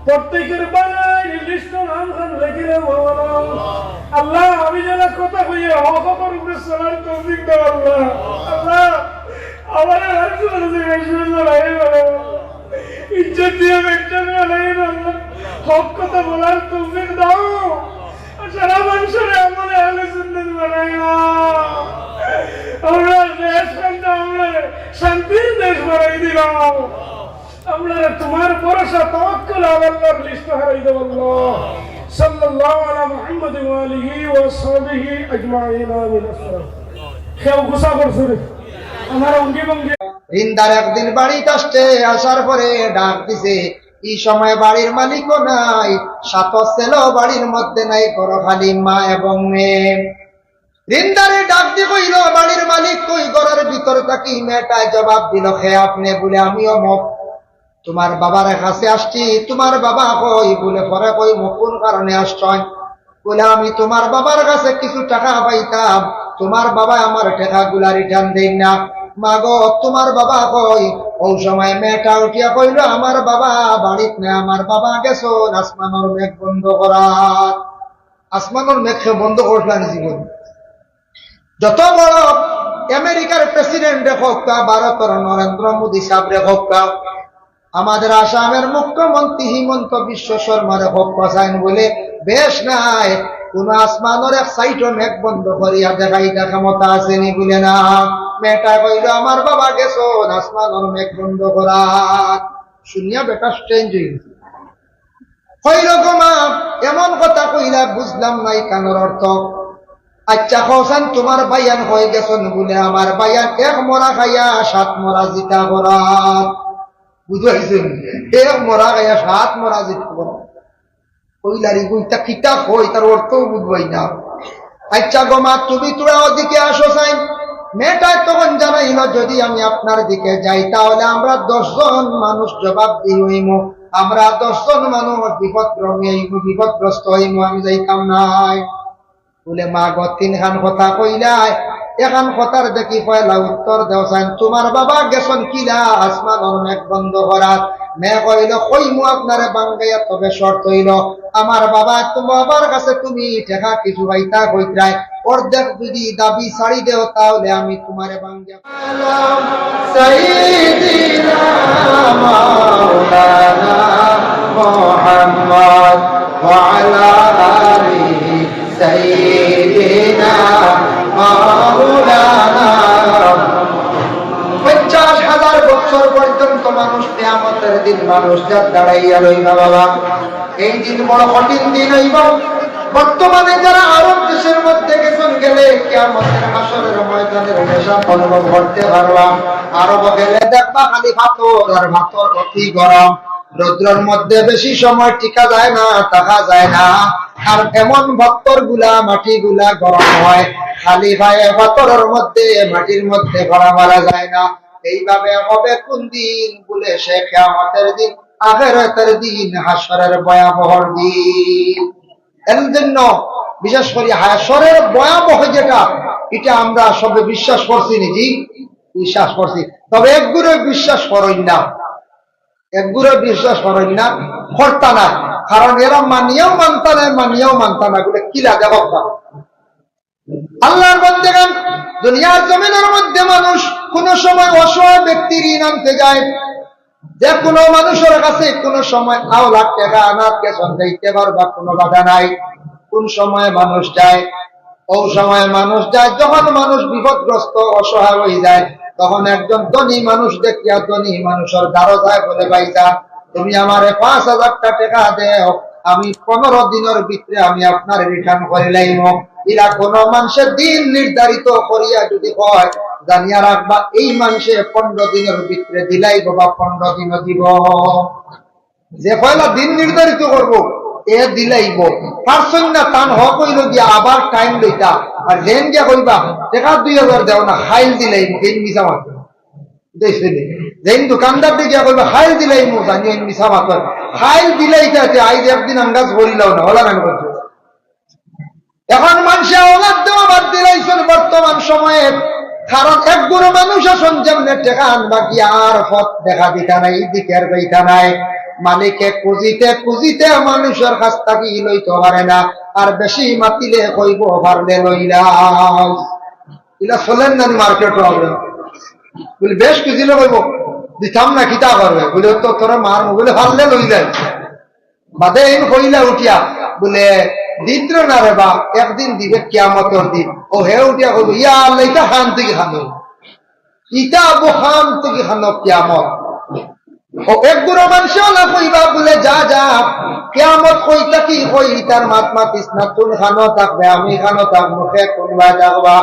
প্রত্যেকের বানাই লিস্টে নাম খান লেখিলে মাওলা। আল্লাহ, আমি যেলা কথা কইয়ার হক হকর উপরে চলার তৌফিক দাও আল্লাহ। আল্লাহ, আমারে আর শুনে যে বেশি জানাই ইজ্জত দিয়া বেটা বানাই আল্লাহ, হক কথা বলার তৌফিক দাও। সারা মানুষের আমলে আহলে সুন্নত বানাইলাম। আমরা দেশ খানটা আমরা শান্তির দেশ বানাই দিলাম। আমরা তোমার ভরসা তাওয়াক্কুল আলা আল্লাহর লিস্ট হারাই দেব আল্লাহ। সাল্লাল্লাহু আলা মুহাম্মাদ ওয়া আলিহি ওয়া সাহবিহি আজমাইন। আমিন। আসসালাম। কেউ গুসা করছে রে? আমার অঙ্গি ভঙ্গি। রিন্দার একদিন বাড়িত আসছে, আসার পরে ডাক দিছে, এই সময় বাড়ির মালিকও নাই, সাত ছেলেও বাড়ির মধ্যে নাই, ঘরো খালি মা এবং মেয়ে। রিন্দারে ডাক দি কইল, "বাড়ির মালিক কই?" ঘরর ভিতর থাকি মেয়েটায় জবাব দিল, "কে আপনে?" বলে, "আমি অমুক, তোমার বাবার কাছে আসছি, তোমার বাবা কই?" বলে, "পরে কইমু কোন কারণে আসছইন।" বলে, "আমি তোমার বাবার কাছে কিছু টাকা পাইতাম, তোমার বাবায় আমার টাকাগুলা রিটার্ন দেইন না। মা গো, তোমার বাবা কই?" অউ সময় মেয়েটা উঠিয়া কইল, "আমার বাবা বাড়িত নাই, আমার বাবা গেছইন আসমানর মেঘ বন্ধ করাত।" আসমানর মেঘ কে বন্ধ করছলা নি জীবন? যত বড় আমেরিকার প্রেসিডেন্টরে কউক্কা, ভারতর নরেন্দ্র মোদী সাবরে কউক্কা, আমাদের আসামের মুখ্যমন্ত্রী হিমন্ত বিশ্ব শর্মারে কউক্কা, চাইন বলে বেশ নাই, কোন আসমানর এক সাইডও মেঘ বন্ধ করিয়া দেখাইতা ক্ষমতা আছে নি? বলে না। মেয়েটায় কইল, "আমার বাবা গেছইন আসমানর মেঘ বন্ধ করাত।" শুনিয়া বেটা স্ট্রেঞ্জ অই গেছে। কইল, "গো মা, এমন কথা কইলা, বুঝলাম না ইখানর অর্থ। আচ্ছা, কওছাইন তোমার ভাইয়াইন কই গেছইন?" বলে, "আমার ভাইয়াইন এক মরা খাইয়া সাত মরা জিতা করাত।" বুঝাইছে? এক মরা খাইয়া সাত মরা জিতা করাত। কইলা, "রে গো, ইতা কিতা কয়, ইতার অর্থও বুঝবায় না।" "আচ্ছা গো মা, তুমি থুড়া ওদিকে আসো চাইন।" মেয়েটায় তখন জানাইল, "যদি আমি আপনার দিকে যাই, তাহলে আমরা দশ জন মানুষ জবাবদিহি অইমু।" আমরা দশ জন মানুষ বিপদগ্রস্ত অইমু, বিপদগ্রস্ত অইমু, আমি যাইতাম নায়। বলে, মা গো, তিনখান কথা কইলায়, এখান কথার দেখি পয়লা উত্তর দেও চাইন, তুমার বাবা গেছইন কিলা আসমানর মেঘ বন্ধ করাত? মেঘ অইলো, কইমু আপনারে ভাঙ্গাইয়া, তবে শর্ত অইলো, আমার বাবা, তুমার বাবার কাছে তুমি টেকা কিছু পাইতা কইতরায়, অর্ধেক যদি দাবি ছাড়ি দেও, তাহলে আমি তুমারে ভাঙ্গিয়া। সাইয়্যিদিনা মাওলানা মুহাম্মদ ওয়া আলা আলি সাইয়্যিদিনা মাওলানা। পঞ্চাশ হাজার বছর পর্যন্ত মানুষ কিয়ামতের দিন মানুষ জাত দাঁড়াইয়া রইবা বাবা। এই দিন বড় কঠিন দিন অইবো। বর্তমানে যারা আরব দেশের মধ্যে গেছইন, গেলে কিয়ামতের হাশরের ময়দানের নেশা অনুভব করতে পারবা। আরব গেলে দেখবা খালি পাথর আর পাথর, অতি গরম। রৌদ্রর মধ্যে বেশি সময় টিকা যায় না, থাকা যায় না। আর এমন পাথরগুলা, মাটিগুলা গরম হয়, খালি পায়ে পাথরর মধ্যে, মাটির মধ্যে পড়া মারা যায় না। এইভাবে হবে কোন দিন? বলে, সে কিয়ামতের দিন, আখেরাতের দিন, হাশরের ভয়াবহর দিন। এর জন্য বিশেষ করি হাশরের ভয়াবহ যেটা, এটা আমরা সবে বিশ্বাস করছি নি? জি, বিশ্বাস করছি। তবে একগুরে বিশ্বাস করইন না, একগুরে বিশ্বাস করইন না, করতা না। কারণ এরা মানিয়াও মানতা না, মানিয়াও মানতা না, বলে কিলা দেখো। আল্লাহর বন্দেগান, দুনিয়ার জমিনের মধ্যে মানুষ কোন সময় অসহায় ব্যক্তির ঋণ আনতে যায়, যে কোনো মানুষের কাছে কোনো সময় আওলাদ টেকা আনাত গেছইন, যাইতে পারবা, কোনো বাধা নাই। কোন সময় মানুষ যায়? ও সময় মানুষ যায় যখন মানুষ বিপদগ্রস্ত, অসহায় হয়ে যায়, তখন একজন ধনী মানুষ দেখিয়া ধনী মানুষের দ্বারো যায়, বলে, ভাইজান, তুমি আমারে পাঁচ হাজার টেকা দেও, আমি পনেরো দিনের ভিতরে আমি আপনার রিটার্ন করি লাইমু। ইলা কোনো মানুষের দিন নির্ধারিত করিয়া যদি হয়, জানিয়া রাখবা, এই মানুষে পনেরো দিনের ভিতরে দিলাইবো বা পনেরো দিনও দিবো। যে পয়লা দিন নির্ধারিত করবো, এ দিলাইবো। পারছইন না, তান হক অইলো গিয়া আবার টাইম লইতা। আর যেন গিয়া কইবা, টেকা দুই হাজার দেও না, কাইল দিলাইমু, এই মিছা মাত। দেখছইন নি? যেন দোকানদার দিয়া গিয়া কইবা, কাইল দিলাইমু, জানি এই মিছা মাত। কাইল দিলাইতা, তে আইজ একদিন আন্দাজ করিলাও না, অলা কেনে করছো? এখন মানুষে আওলাদ দেওয়া বাদ দিলাইছইন বর্তমান সময়ে, কারণ একগুরে মানুষ আছইন যেমনে টেকা আনবা গিয়া আর পথ দেখা দিতা নাই, দিকে আর যাইতা নাই। মালিকে খুঁজিতে খুঁজিতে মানুষের কাছ থাকি লইতো পারে না, আর বেশি মাতিলে কইবো, পারলে লইলাম। ইলা চলের না নি মার্কেটো আমরা? বলে, বেশ খুঁজিলে কইবো, দিতাম না, কিতা করবে? বলে, তো তোরা মার, বলে, পারলে লইলাই। বাদে এইন কইলা উঠিয়া, বলে, দিত্র না রে বা, একদিন দিবে কিয়ামতর দিন। ও হে উঠিয়া কইবো, ইয়া আল্লাহ, ইতা কান থাকি খানো, ইতা আবু কান থাকি খানো কিয়ামত। ও একগুরে মানুষে অলা কইবা, বলে, যা, যা, কিয়ামত কই থাকি কই, ইতার মাত মাতিস না, তুন কানো থাকবে, আমি কানো থাকবো, কে কোন বায় থাকবা।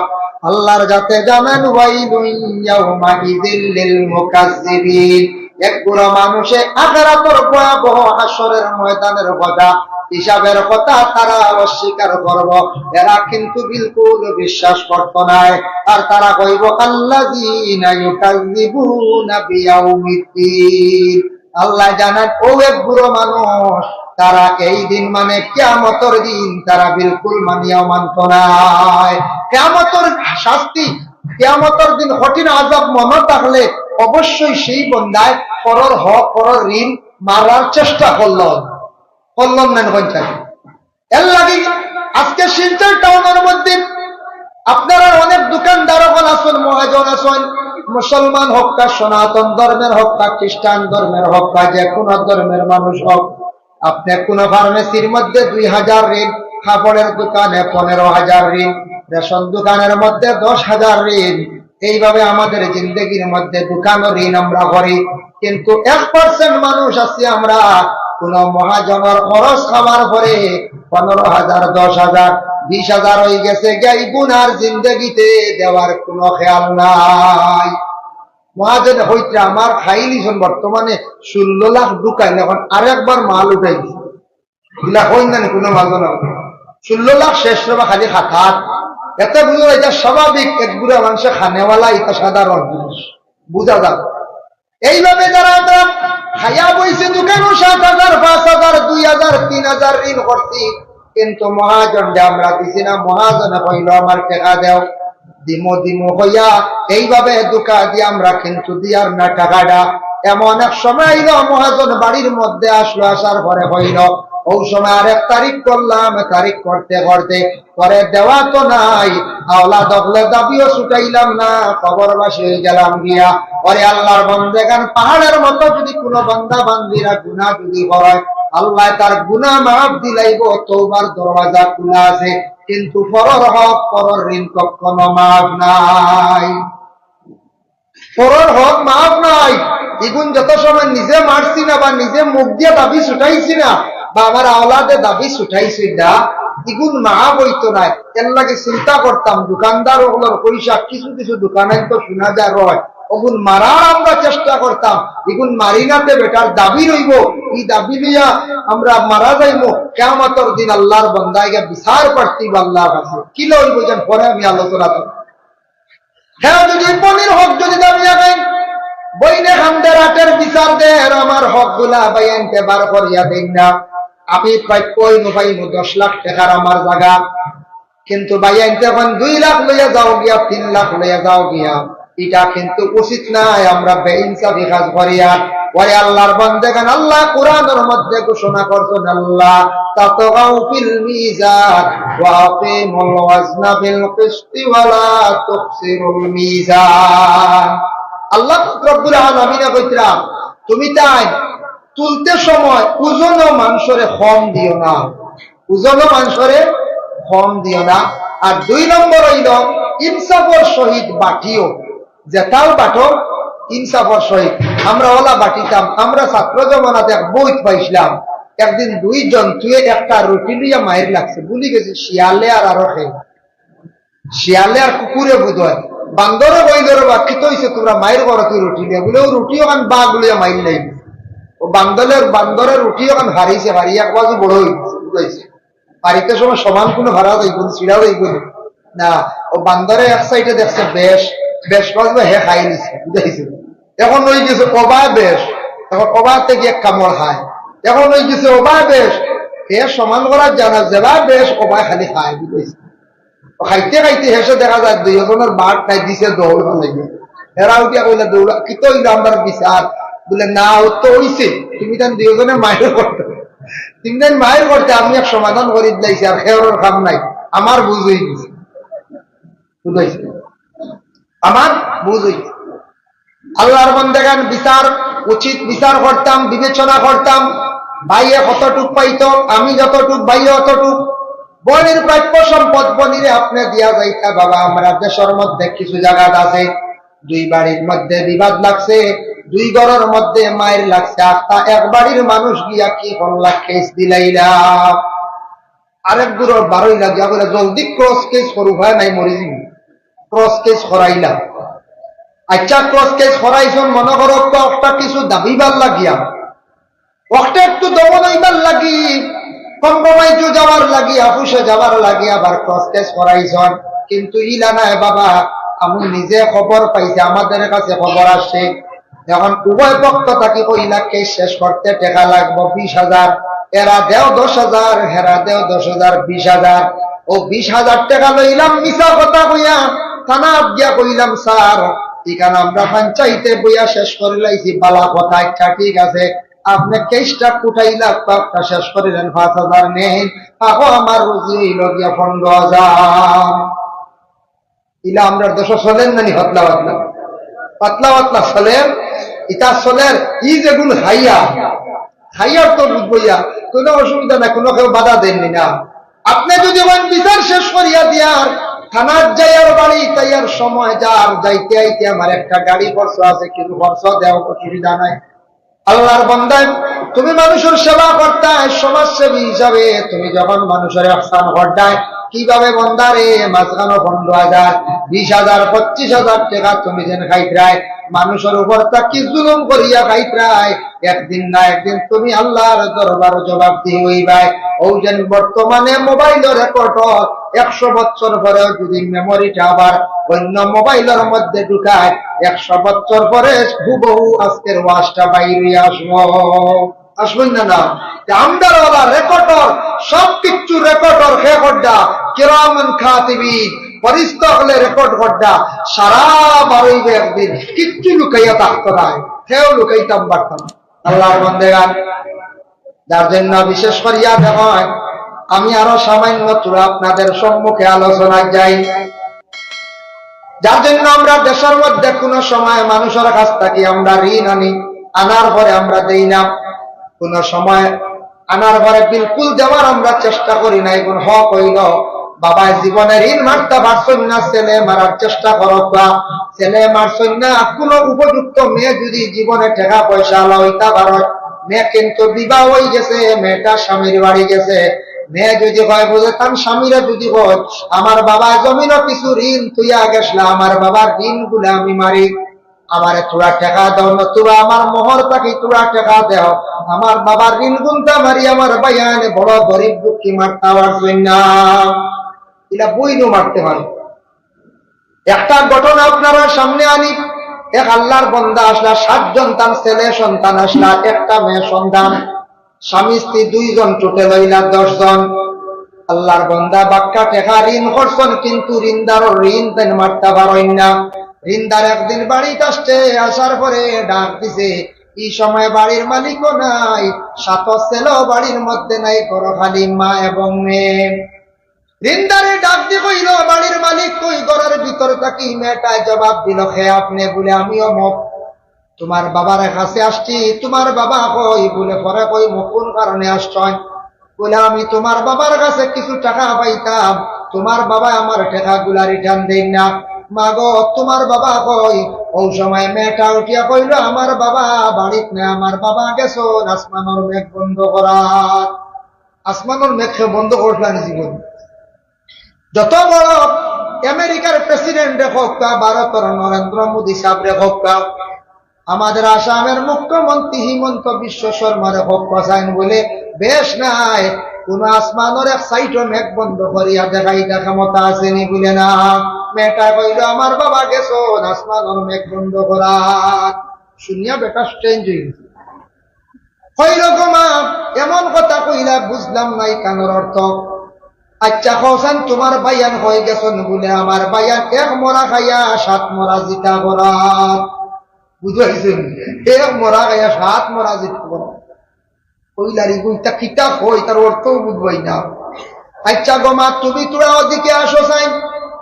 আল্লাহর জাতে জানান, ওয়াইলুন ইয়াউমাইযিল লিল মুকাজ্জিবিন। একগুরে মানুষে আখেরাতর ভয়াবহ হাশরের ময়দানের কথা, হিসাবের কথা তারা অস্বীকার করবো। এরা কিন্তু বিলকুল বিশ্বাস করতো নায়। আর তারা কইবো, আল্লাযীনা ইউকাযযিবুনা বিয়াউমিদ্দীন। আল্লাহ জানান, ও একগুরে মানুষ, তারা এই দিন মানে কিয়ামতর দিন তারা বিলকুল মানিয়াও মানতো নায়। কিয়ামতর শাস্তি, কিয়ামতর দিন কঠিন আযাব মনো থাকলে অবশ্যই সেই বন্দায় পরর হক, পরর ঋণ মারার চেষ্টা করলো, করলো না, হইন চাই। এর লাগি আজকে শিলচর টাউনের মধ্যে আপনারা অনেক দোকানদার অকল আছইন, মহাজন আছইন, মুসলমান হউক্কা, সনাতন ধর্মের হউক্কা, খ্রিস্টান ধর্মের হউক্কা, যে কোনো ধর্মের মানুষ হউক, আপনে কোনো ফার্মেসির মধ্যে দুই হাজার ঋণ, কাপড়ের দোকানে পনেরো হাজার ঋণ, রেশন দোকানের মধ্যে দশ হাজার ঋণ, এইভাবে আমাদের জিন্দেগির মধ্যে দোকানও ঋণ আমরা করি, কিন্তু এক পার্সেন্ট মানুষ আছি আমরা, কোনো মহাজনের খরচ খাওয়ার পরে পনেরো হাজার, দশ হাজার, বিশ হাজার হয়ে গেছে, গাইবুন আর জিন্দেগিতে দেওয়ার কোনো খেয়াল নাই। মহাজন হইতে আমার খাইলিছইন বর্তমানে ষোলো লাখ ঢুকাইন, এখন আরেকবার মাল উঠাই দিছে। ইলা কইন না নি কোনো মাল না। ষোলো লাখ শেষ রে বা খালি খাতাত। এতে বুঝা যায়, এটা স্বাভাবিক, একগুরে মানুষে খানেওয়ালা, এটা সাধারণ জিনিস। বুঝা যায়। এইভাবে যারা আমরা খাইয়া বইছি দোকানো সাত হাজার, পাঁচ হাজার, দুই হাজার, তিন হাজার ঋণ করছি, কিন্তু মহাজনরে আমরা দিছি না। মহাজনে কইলো, "আমার টেকা দেও।" দিমু দিমু কইয়া এইভাবে ধোঁকা দিয়া আমরা কিন্তু দিয়ার না টেকাটা। এমন এক সময় আইলো, মহাজন বাড়ির মধ্যে আসলো, আসার পরে কইলো, "অউ সময় আরেক তারিখ করলাম, তারিখ করতে করতে পরে দেওয়া তো নাই, আওলাদ অকলর দাবিও ছুটাইলাম না, কবরবাসী অইগেলাম গিয়া।" ওরে আল্লার বন্দেগান, পাহাড়ের মতো যদি কুনু বান্দা বান্দিরা গুনা যদি করে, আল্লায় তার গুনা মাফ দিলাইবো, তওবার দরওয়াজা খুলা আছে। কিন্তু পরর হক, পরর ঋণ কখনো মাফ নাই। পরর হক মাফ নাই। ইগুন যত সময় নিজে মারছি না বা নিজে মুখ দিয়া দাবি ছুটাইছি না বা আমার আওলাদে দাবি ছুটাইছি না, ইগুন মাফ অইতো নায়। এরলাগি চিন্তা করতাম, দোকানদার অকলর পয়সা কিছু কিছু দোকানাইন্তো শুনা যায় রয়, অগুন মারার আমরা চেষ্টা করতাম, ইগুন মারি না তে বেটার দাবি রইবো, ই দাবি লইয়া আমরা মারা যাইমু। কিয়ামতর দিন আল্লার বন্দায় গিয়া বিচার প্রার্থী অইবো আল্লার কাছে। কিলা অইবো যেন পরে আমি আলোচনা করমু। হ্যাঁ, যদি বইনর হক যদি দাবি আদায়, বইনে কান্দের, আটের বিচার দের, আমার হকগুলা ভাইয়াইন্তে বার করিয়া দেইন না। আমি প্রাপ্য অইমু, পাইমু দশ লাখ টেকার আমার জাগা, কিন্তু ভাইয়াইন্তে কইন দুই লাখ লইয়া যাও গিয়া, তিন লাখ লইয়া যাও গিয়া, ইটা কিন্তু উচিত নায়, আমরা বেইনসাফি কাজ করিয়ার। ওরে আল্লার বন্দেগান, আল্লায় কুরআনর মধ্যে ঘোষণা করছইন, "আল্লা তাতগাউ ফিল মিজান ওয়া আকিমুল ওয়াজনা বিল কিসতি ওয়া লা তুখসিরুল মিজান।" আল্লা পাক রব্বুল আলামিনে কইতরা, তুমি তাই তুলতে সময় ওজনও মানষরে কম দিও না, ওজনও মানষরে কম দিও না। আর দুই নম্বর অইলো, ইনসাফর সহিত বাটিও, যেতাও বাটো ইনসাফর সহিত। আমরা অলা বাটিতাম, আমরা ছাত্র জমানাত এক বইত পাইছলাম, একদিন দুই জন্তুয়ে একটা রুটি লইয়া মাইর লাগছে, ভুলি গেছি শিয়ালে আর আরো কে। শিয়ালে আর কুকুরে বুঝয়। বান্দরে কইলো, "রে বা, কিতা অইছে, তুমরা মাইর করো কি রুটি লইয়া?" বুলে, "অউ রুটি অখান বাঘ লইয়া মাইর লাগি।" অউ বান্দরের, বান্দরে রুটি অখান হারাইছে, হারিয়া এক বাজু বড় অইগেছে, বুঝাইছে। পারিতে সময় সমান কুনু হারা যাইবো নি, ছিড়া যাইবো নি। না, অউ বান্দরে এক সাইডে দেখছে বেশ, বেশ বাজু হে খাই নিছে, বুঝাইছে। অখন অইগেছে অবায় বেশ, অখন অবায় থাকি এক কামড় খায়। অখন অইগেছে অবায় বেশ, হে সমান করার জানা, যেবায় বেশ অবায় খালি খায়, বুঝাইছে। অউ খাইতে খাইতে শেষে দেখা যায় দুইওজনর বাট নাই, দিছে দৌড় ফালাইয়া। এরা উঠিয়া কইলা, "দৌড়া, কিতা অইলো আমরার বিচার?" বুলে, "না, অউ তো অইছে, তুমি তান দুইওজনে মাইর করতে, তুমি তান মাইর করতে, আমি এক সমাধান করি দিলাইছি, আর কেউরর কাম নাই, আমার বুঝ অইগেছে।" বুঝাইছে? আমার বুঝ অইগেছে। আল্লার বন্দেগান, বিচার, উচিত বিচার করতাম, বিবেচনা করতাম। ভাইয়ে কতটুক পাইতো, আমি যতটুক, ভাইয়ে অতটুক। বইনর প্রাপ্য সম্পদ বইনরে আপনে দিয়া যাইতা, বাবা, আমরা দেশর মধ্যে কিছু জাগাত আছে, দুই বাড়ির মধ্যে বিবাদ লাগছে, দুই ঘরর মধ্যে মাইর লাগছে, আখতা এক বাড়ির মানুষ গিয়া কি করলা, কেস দিলাইলা। আরেক ঘরর বারইলা গিয়া বুলে, "জলদি ক্রস কেস করো, উপায় নাই, মরি যিমু।" ক্রস কেস করাইলা। আইচ্ছা, ক্রস কেস করাইছইন, মনো করো, একটা কিছু দাবিবার লাগিয়া, একটা একটু দমন অইবার লাগি, কম্প্রোমাইজও যাওয়ার লাগি, আফুসে যাওয়ার লাগি, আবার ক্রস কেস করাইছইন। কিন্তু ইলা নায় বাবা, আমি নিজে খবর পাইছি, আমাদের কাছে খবর আসছে, অখন উভয় পক্ষ থাকি কইলা, কেস শেষ করতে টেকা লাগবো বিশ হাজার, এরা দেও দশ হাজার, হেরা দেও দশ হাজার, বিশ হাজার। অউ বিশ হাজার টেকা লইলাম মিছা কথা কইয়া, থানাত গিয়া কইলাম, "স্যার, ইখান আমরা পঞ্চায়েতে বইয়া শেষ করিলাইছি।" "বালা কথা, আইচ্ছা ঠিক আছে, আপনে কেসটা কুটাইলা, একটা শেষ করিলেন, পাঁচ হাজার নেইন, আহো আমার রুজি অইলো গিয়া পনরো হাজার।" ইলা আমরার দেশো চলের না নি? পাতলা পাতলা, পাতলা পাতলা চলের। ইতা চলের, ই যেগুন খাইয়া, খাইয়ার তো বুঝবো ইয়া, কুনু অসুবিধা নাই, কুনু কেউ বাধা দেননি না। আপনে যদি অখন বিচার শেষ করিয়া দিয়ার, থানাত যাইয়ার, বাড়ি তাইয়ার সময় যার, যাইতে আইতে আমার একটা গাড়ি খরচ আছে, কিছু খরচ দেও, অসুবিধা নাই। আল্লার বন্দায়, তুমি মানুষর সেবা করতায়, সমাজসেবী হিসাবে তুমি যখন মানুষর ইহসান করতায়, কিভাবে বন্দারে মাঝখানো পনেরো হাজার, বিশ হাজার, পঁচিশ হাজার টেকা তুমি যেন খাইতরায়, মানুষর উপর থাকি জুলুম করিয়া খাইতরায়, একদিন না একদিন তুমি আল্লার দরবারো জবাবদিহি অইবায়। অউ যেন বর্তমানে মোবাইলো রেকর্ড অর, একশো বছর পরেও যুদি মেমোরিটা আবার অইন্য মোবাইলর মধ্যে ঢুকায়, একশো বছর পরে হুবহু আজকের ওয়াজটা বাইর অইয়া আসবো। আসবো না, না? তে আমরার ওলা রেকর্ড অর, সব কিচ্ছু রেকর্ড অর, কে কররা? কিরামান কাতিবিন, ফিরিস্তা অকলে রেকর্ড কররা। সারা বার অইবো একদিন, কিচ্ছু লুকাইয়া থাকতো নায়, কেউ লুকাইতাম পারতাম না। আল্লার বন্দেগান, যার জন্য বিশেষ করিয়া দেখইন, আমি আরো সামান্য থুড়া আপনাদের সম্মুখে আলোচনায় যাই। যার জন্য আমরা দেশর মধ্যে কুনু সময় মানুষর কাছ থাকি আমরা ঋণ আনি, আনার পরে আমরা দেই না, কুনু সময় আনার পরে বিলকুল দেওয়ার আমরা চেষ্টা করি না। ইগুন হক অইলো, বাবায় জীবনে ঋণ মারতা পারছইন না, ছেলে মারার চেষ্টা করউক্কা, ছেলে মারছইন না, কুনু উপযুক্ত মেয়ে যুদি জীবনে টেকা পয়সা আলা অইতা পারইন, মেয়ে কিন্তু বিবাহ অইগেছে, মেয়েটা স্বামীর বাড়ি গেছে, মেয়ে যুদি কয় বুঝে তান স্বামীরে যুদি কয়, "আমার বাবায় জমিনো কিছু ঋণ থইয়া গেছলা, আমার বাবার ঋণগুলা আমি মারি, আমারে থুড়া টেকা দেও, নতুবা আমার মোহর থাকি থুড়া টেকা দেও, আমার বাবার ঋণগুনতা মারি, আমার ভাইয়াইনে বড় গরিব দুঃখী মারতা পারছইন না।" ইলা বইনও মারতে পারে। একটা ঘটনা আপনারার সামনে আনি, এক আল্লার বন্দা আছলা, সাত সন্তান, ছেলে সন্তান আছলা, একটা মেয়ে সন্তান, স্বামী স্ত্রী দুইজন, টোটাল অইলা দশ জন। আল্লার বন্দা বাক্কা টেকা ঋণ করছইন, কিন্তু ঋণদারর ঋণ তাইন মারতা পারইন না। ঋণদার একদিন বাড়িত আসছে, আসার পরে ডাক দিছে, ই সময় বাড়ির মালিকও নাই, সাত ছেলেও বাড়ির মধ্যে নাই, ঘরো খালি মা এবং মেয়ে। ঋণদারে ডাক দি কইলো, "বাড়ির মালিক কই?" ঘরর ভিতর থাকি মেয়েটায় জবাব দিলো, "কে আপনে?" বুলে, "আমি অমুক। তুমার বাবার কাছে আসছি, তুমার বাবা কই?" বুলে, "পরে কইমু, কুন কারণে আসছইন?" বুলে, "আমি তুমার বাবার কাছে কিছু টেকা পাইতাম, তুমার বাবায় আমার টেকাগুলা রিটার্ন দেইন না।" "মা গো, তুমার বাবা কই?" অউ সময় মেয়েটা উঠিয়া কইলো, "আমার বাবা বাড়িত নাই, আমার বাবা গেছইন আসমানর মেঘ বন্ধ করাত।" আসমানর মেঘ কে বন্ধ করছলা নি জীবন? যত বড় আমেরিকার প্রেসিডেন্টরে কউক্কা, ভারতর নরেন্দ্র মোদী সাবরে কউক্কা, আমাদের আসামর মুখ্যমন্ত্রী হিমন্ত বিশ্ব শর্মারে কউক্কা, চাইন বুলে, বেশ নাই, কুনু আসমানর এক সাইডো মেঘ বন্ধ করিয়া দেখাইতা ক্ষমতা আছে নি? বুলে, না। মেয়েটায় কইলো, "আমার বাবা গেছইন আসমানর মেঘ বন্ধ করাত।" শুনিয়া বেটা স্ট্রেঞ্জ অইগেছে। কইলো, "গো মা, এমন কথা কইলা, বুঝলাম না ইখানর অর্থ। আইচ্ছা, কওছাইন তুমার ভাইয়াইন কই গেছইন?" বুলে, "আমার ভাইয়াইন এক মরা খাইয়া সাত মরা জিতা করাত।" বুঝাইছইন? এক মরা খাইয়া সাত মরা জিতা করাত। কইলা, "রে গো, ইতা কিতা কয়, ইতার অর্থও বুঝবায় না।" "আইচ্ছা গো মা, তুমি থুড়া ওদিকে আসো চাইন।"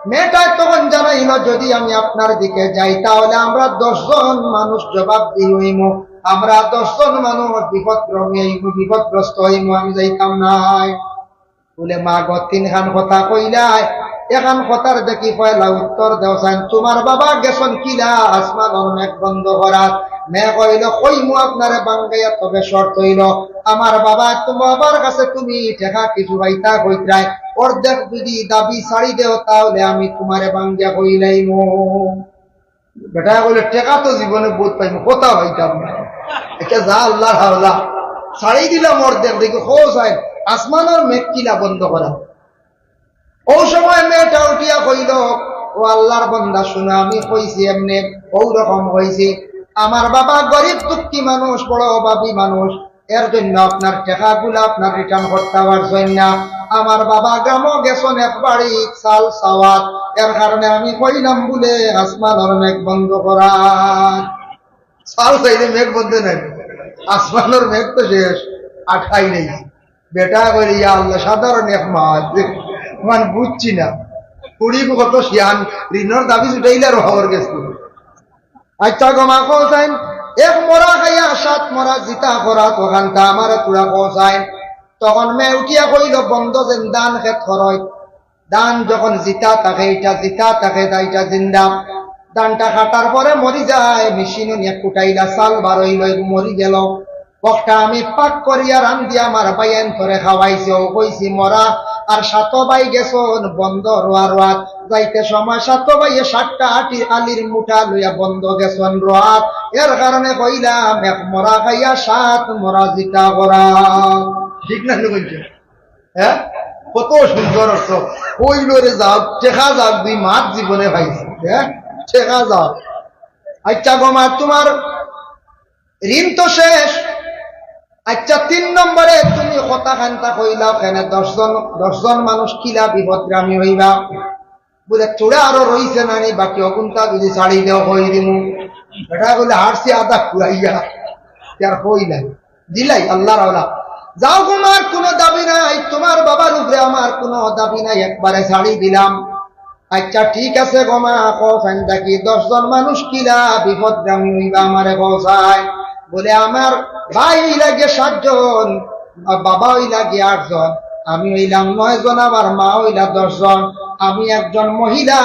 মেয়েটায় তখন জানাইলো, "যদি আমি আপনার দিকে যাই, তাহলে আমরা দশ জন মানুষ জবাবদিহি অইমু, আমরা দশ জন মানুষ বিপদগ্রস্ত অইমু, বিপদগ্রস্ত অইমু, আমি যাইতাম নায়।" বুলে, "মা গো, তিনখান কথা কইলায়, এখান কথার দেখি পয়লা উত্তর দেও চাইন, তুমার বাবা গেছইন কিলা আসমানর মেঘ বন্ধ করাত?" মেয়ে কইলো, "কইমু আপনারে ভাঙ্গাইয়া, তবে শর্ত অইলো, আমার বাবা, তুমার বাবার কাছে তুমি টেকা কিছু পাইতা কইতরায়, অর্ধেক যদি দাবি ছাড়ি দেও, তাহলে আমি তুমারে ভাঙ্গিয়া কইলাইমু।" বেটায় কইলো, "টেকা তো জীবনে বউত পাইমু, কথা পাইতাম না। ইটা যা আল্লার হাওলা, ছাড়ি দিলাম অর্ধেক, দেখি কও চাইন, আসমানর মেঘ কিলা বন্ধ করা?" অউ সময় মেয়েটা উঠিয়া কইলো, "ও আল্লার বন্দা, শুনো, আমি কইছি এমনে, অউ রকম কইছি। আমার বাবা গরিব দুঃখী মানুষ, বড় অভাবী মানুষ, এর জন্য আপনার টেকাগুলা আপনার রিটার্ন করতা পারছইন না। আমার বাবা গ্রামো গেছইন এক বাড়ি চাল চাওয়াত, এর কারণে আমি কইলাম বুলে আসমানর মেঘ বন্ধ করা।" চাল চাইলে মেঘ বন্ধ নায়, আসমানর মেঘ তো শেষ, আঠাই নাই। বেটায় কইলো, "ইয়া আল্লা, সাধারণ এক মাত, মানে বুঝছি না। ফুড়ি কত শিয়ান, ঋণর দাবি ছুটাইলে আর খবর গেছে।" আইচ্ছা গো মা, কও চাইন, এক মরা খাইয়া সাত মরা জিতা করাত, অখানতা আমারে থুড়া কও চাইন। তখন মেয়ে উঠিয়া কইলো, বন্দো যেন ধান খেত করইন, ধান যখন জিতা থাকে, ইটা জিতা থাকে, তা ইটা জিন্দা। ধানটা কাটার পরে মরি যায়, মেশিনো নিয়া কুটাইলা, চাল বার অইলো, মরি গেলো। অখটা আমি পাক করিয়া রান্দিয়া আমার ভাইয়াইন্তরে খাওয়াইছি, অউ কইছি মরা, আর সাত ভাই গেছইন বন্দ রোয়া রোয়াত। যাইতে সময় সাত ভাইয়ে সাতটা আটি আলির মুঠা লইয়া বন্দ গেছইন রোয়াত। এর কারণে কইলাম, এক মরা খাইয়া সাত মরা জিতা করা। ঠিক না নি কইছে? হ্যাঁ, কত সুন্দর অর্থ। কইল রে যাও, টেকা যাও, দুই মাত জীবনে পাইছি। হ্যাঁ, টেকা যাও। আচ্ছা গো মা, তোমার ঋণ তো শেষ। আচ্ছা, তিন নম্বরে তুমি কথা খান্তা কইলাও কেনে দশ জন, দশ জন মানুষ কিলা বিপদগামী হইবা? বুলে, থুড়া আরো রইছে নানি, বাকি অগুনতা যদি ছাড়ি দেও কই দিমু। বেটা বুলে, হারছি আধা খুয়াইয়া, আর কই নাই। দিলাই আল্লাহর আওলা। যাও গো মা, আর কোনো দাবি নাই, তোমার বাবার উপরে আমার কোনো দাবি নাই, একবারে ছাড়ি দিলাম। আচ্ছা, ঠিক আছে গো মা, কও ফাইন দেখি দশ জন মানুষ কিলা বিপদগামী হইবা, আমারে কও চাই। বুলে, আমার ভাই লাগে সাতজন, আর বাবা হইলা গিয়া আটজন, আমি হইলাম নয়জন, আমার মা হইলা দশজন। আমি একজন মহিলা,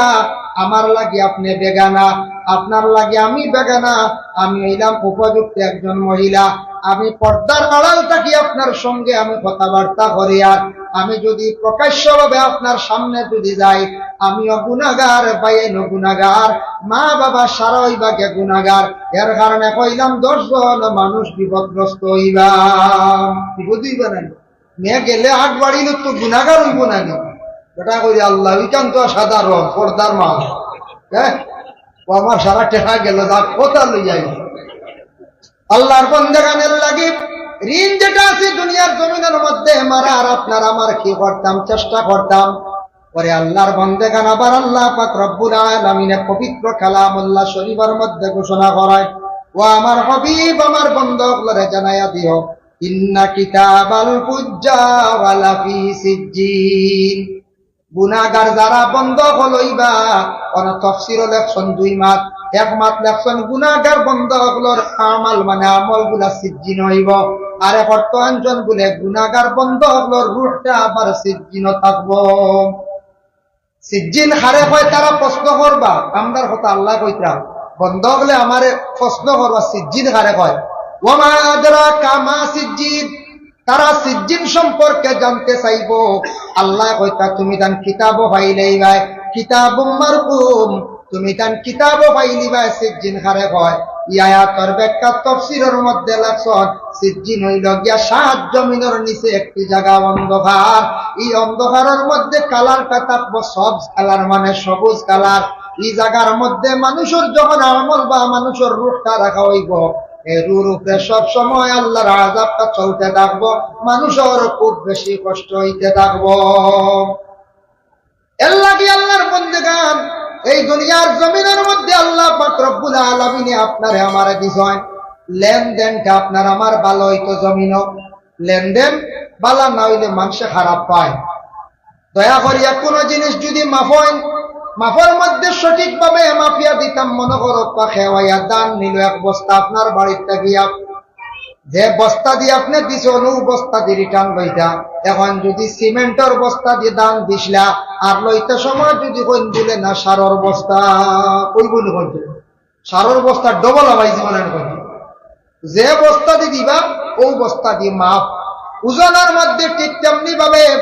আমার লাগি আপনে বেগানা, আপনার লাগি আমি বেগানা। আমি হইলাম উপযুক্ত একজন মহিলা, আমি পর্দার আড়াল থাকি আপনার সঙ্গে আমি কথাবার্তা করি। আর আমি যদি প্রকাশ্যভাবে আপনার সামনে যদি যাই, আমিও গুনাগার, ভাইয়াইনও গুনাগার, মা বাবা সারা হইবা গে গুনাগার। এর কারণে কইলাম দশজন মানুষ বিপদগ্রস্ত হইবা। বিপদ হইবা না? মেয়ে গেলে আট বাড়িল তো গুনাগার হইব না নি? বেটা কই, আল্লাহ, ওইখান তো সাধারণ পর্দার মা। হ্যাঁ, ও আমার সারা টেকা গেল, যা কথা লই যাই। আল্লাহর বন্দেগানের লাগি ঋণ যেটা আছে দুনিয়ার জমিনের মধ্যে, মারা আর আপনার আমার কি করতাম, চেষ্টা করতাম। পরে আল্লাহর বন্দেগান আবার আল্লাহ পাক রব্বুল আলামিনে পবিত্র কালামুল্লাহ শরীফের মধ্যে ঘোষণা করায়, "ও আমার হাবিব, আমার বন্দা অকলরে জানাইয়া দিও, ইন্না কিতাবাল ফুজ্জার লাফি সিজ্জিন।" গুনাগার যারা বন্দা অকল হইবা, অন তফসিরও লেখছন দুই মাত, এক মাত লেখছন গুনাগার বন্দা অকলর আমাল মানে আমল গুলা সিজ্জিন হইব। আর এক অর্থ আনছন বুলে গুনাগার বন্দা অকলর রুহটা আবার সিজ্জিন থাকবো। সিজ্জিন কারে কয় তারা প্রশ্ন করবা, আমরার কথা আল্লাহ কইতরা, বন্দা অকলে আমারে প্রশ্ন করবা সিজ্জিন কারে কয়। ওমা আদরাকা মা সিজ্জিন, তারা সিজ্জিন সম্পর্কে জানতে চাইব। আল্লাহ কইতা, "তুমি তান কিতাবও পাইলেই ভাই, কিতাবুম মারকুম, তুমি তান কিতাবও পাইলি ভাই, সিজ্জিন কারে কয়।" ই আয়াতর ব্যাখ্যা তফসিরর মধ্যে লেখছন, সিজ্জিন হইল গিয়া সাত জমিনর নিচে একটি জায়গা অন্ধকার। ই অন্ধকারর মধ্যে কালারটা থাকবো সবুজ কালার, মানে সবুজ কালার। ই জায়গার মধ্যে মানুষর যখন আমল বা মানুষর রুহটা রাখা হইব, এই রুহর উপরে সব সময় আল্লাহর আযাবটা চলতে থাকবো, মানুষর খুব বেশি কষ্ট হইতে থাকবো। এর লাগি আল্লাহর বন্দেগান, এই দুনিয়ার জমিনের মধ্যে আল্লাহ পাক রব্বুল আলামিনে আপনারে আমারে দিছইন, লেনদেনটা আপনার আমার ভালো হইতো জমিনও, লেনদেন ভালা না হইলে মানুষে খারাপ পায়। দয়া করিয়া কোনো জিনিস যদি মাফইন, মাফর মধ্যে সঠিকভাবে মাফিয়া দিতাম, মনে করো, পাখে হইয়া ধান নিল এক বস্তা আপনার বাড়িতে গিয়া, যে বস্তা দিয়ে আপনি দিছইন, ও বস্তা দিয়ে রিটার্ন লইতা। এখন যদি সিমেন্টর বস্তা দিয়ে ধান দিছলা, আর লইতে সময় যদি কইন বুলে না, সারর বস্তা, কইব নি কইতে? সারর বস্তা ডবল আবাই জীবনে কইব। যে বস্তা দি দিবা, ও বস্তা দি মাফ। ওজনের মধ্যে ঠিক তেমনি ভাবে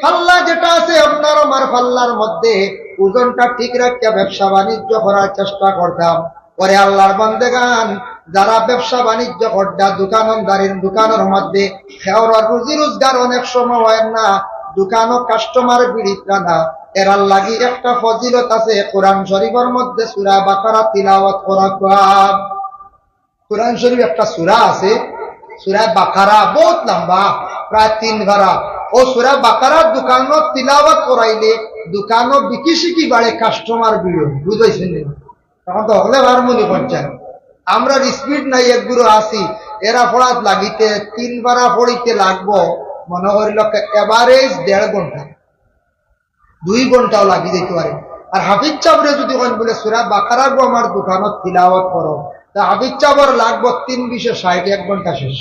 পাল্লা যেটা আছে আপনার আমার পাল্লার মধ্যে, ওজনটা ঠিক রাখিয়া ব্যবসা বাণিজ্য করার চেষ্টা করতাম। ওরে আল্লাহর বান্দেগান, যারা ব্যবসা বাণিজ্য করতা, দোকানদারির দোকানের মধ্যে খেওরা রুজি রোজগার অনেক সময় হয় না, দোকানও কাস্টমার ভিড়িত না, এরার লাগি একটা ফজিলত আছে। কোরআন শরীফের মধ্যে সূরা বাকারা তিলাওয়াত করা। কোরআন শরীফ একটা সূরা আছে, সূরা বাকারা, বহুত লম্বা, প্রায় তিন পারা। ও সূরা বাকারা দোকানো তিলাওয়াত করাইলে দোকানো বিকি শিকি বাড়ে, কাস্টমার ভিড়, বুঝাইছেন নি? তখন তো হকলে হারমোনি করছেন। আমরার স্পিড নাই, এক গুরু আছি, এরা পড়াত লাগিতে তিন পারা পড়িতে লাগবো, মনে করিল এভারেজ দেড় ঘন্টা। দুই ঘন্টাও লাগি যাইতে পারে। আর হাফিজ সাবরে যদি কইন বুলে, "সূরা বাকারা গো আমার দোকানো তিলাওয়াত করো", তা হাফিজ সাবর লাগবো তিন বিশে ষাট, এক ঘন্টা শেষ।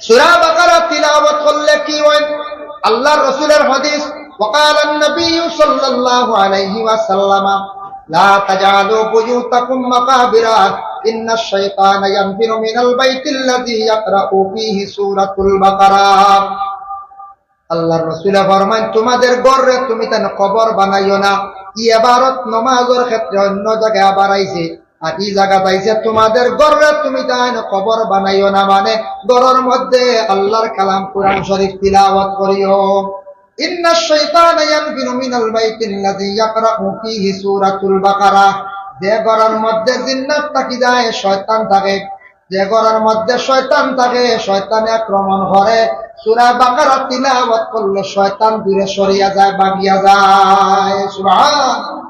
সূরা বাকারা তিলাওয়াত করলে কি হয়? আল্লাহর রাসূলের হাদিস, وقال النبي صلى الله عليه وسلم: لا تجعلوا بيوتكم مقابر إن الشيطان ينفر من البيت الذي يقرأ فيه سورة البقرة। আল্লাহর রসুলে ফরমাইন, "তোমাদের ঘররে তুমি তাইন কবর বানাইও না।" ই এবারত নমাজর ক্ষেত্রে অন্য জাগায় আবার আইছে, আর ই জাগাত আইছে, "তোমাদের ঘররে তুমি তাইন কবর বানাইও না", মানে ঘরর মধ্যে আল্লাহর কালাম কোরআন শরীফ তিলাওয়াত করিও। "ইন্নাশ শাইতানা ইয়ানফিরু মিনাল বাইতিল্লাযী ইয়াকরাউ ফীহি সূরাতুল বাকারা।" যে ঘরর মধ্যে জিন্নাত থাকি যায়, শয়তান থাকে, যে ঘরর মধ্যে শয়তান থাকে, শয়তানে আক্রমণ করে, সূরা বাকারা তিলাওয়াত করলে শয়তান দূরে সরিয়া যায়, ভাগিয়া যায়। সুবহান।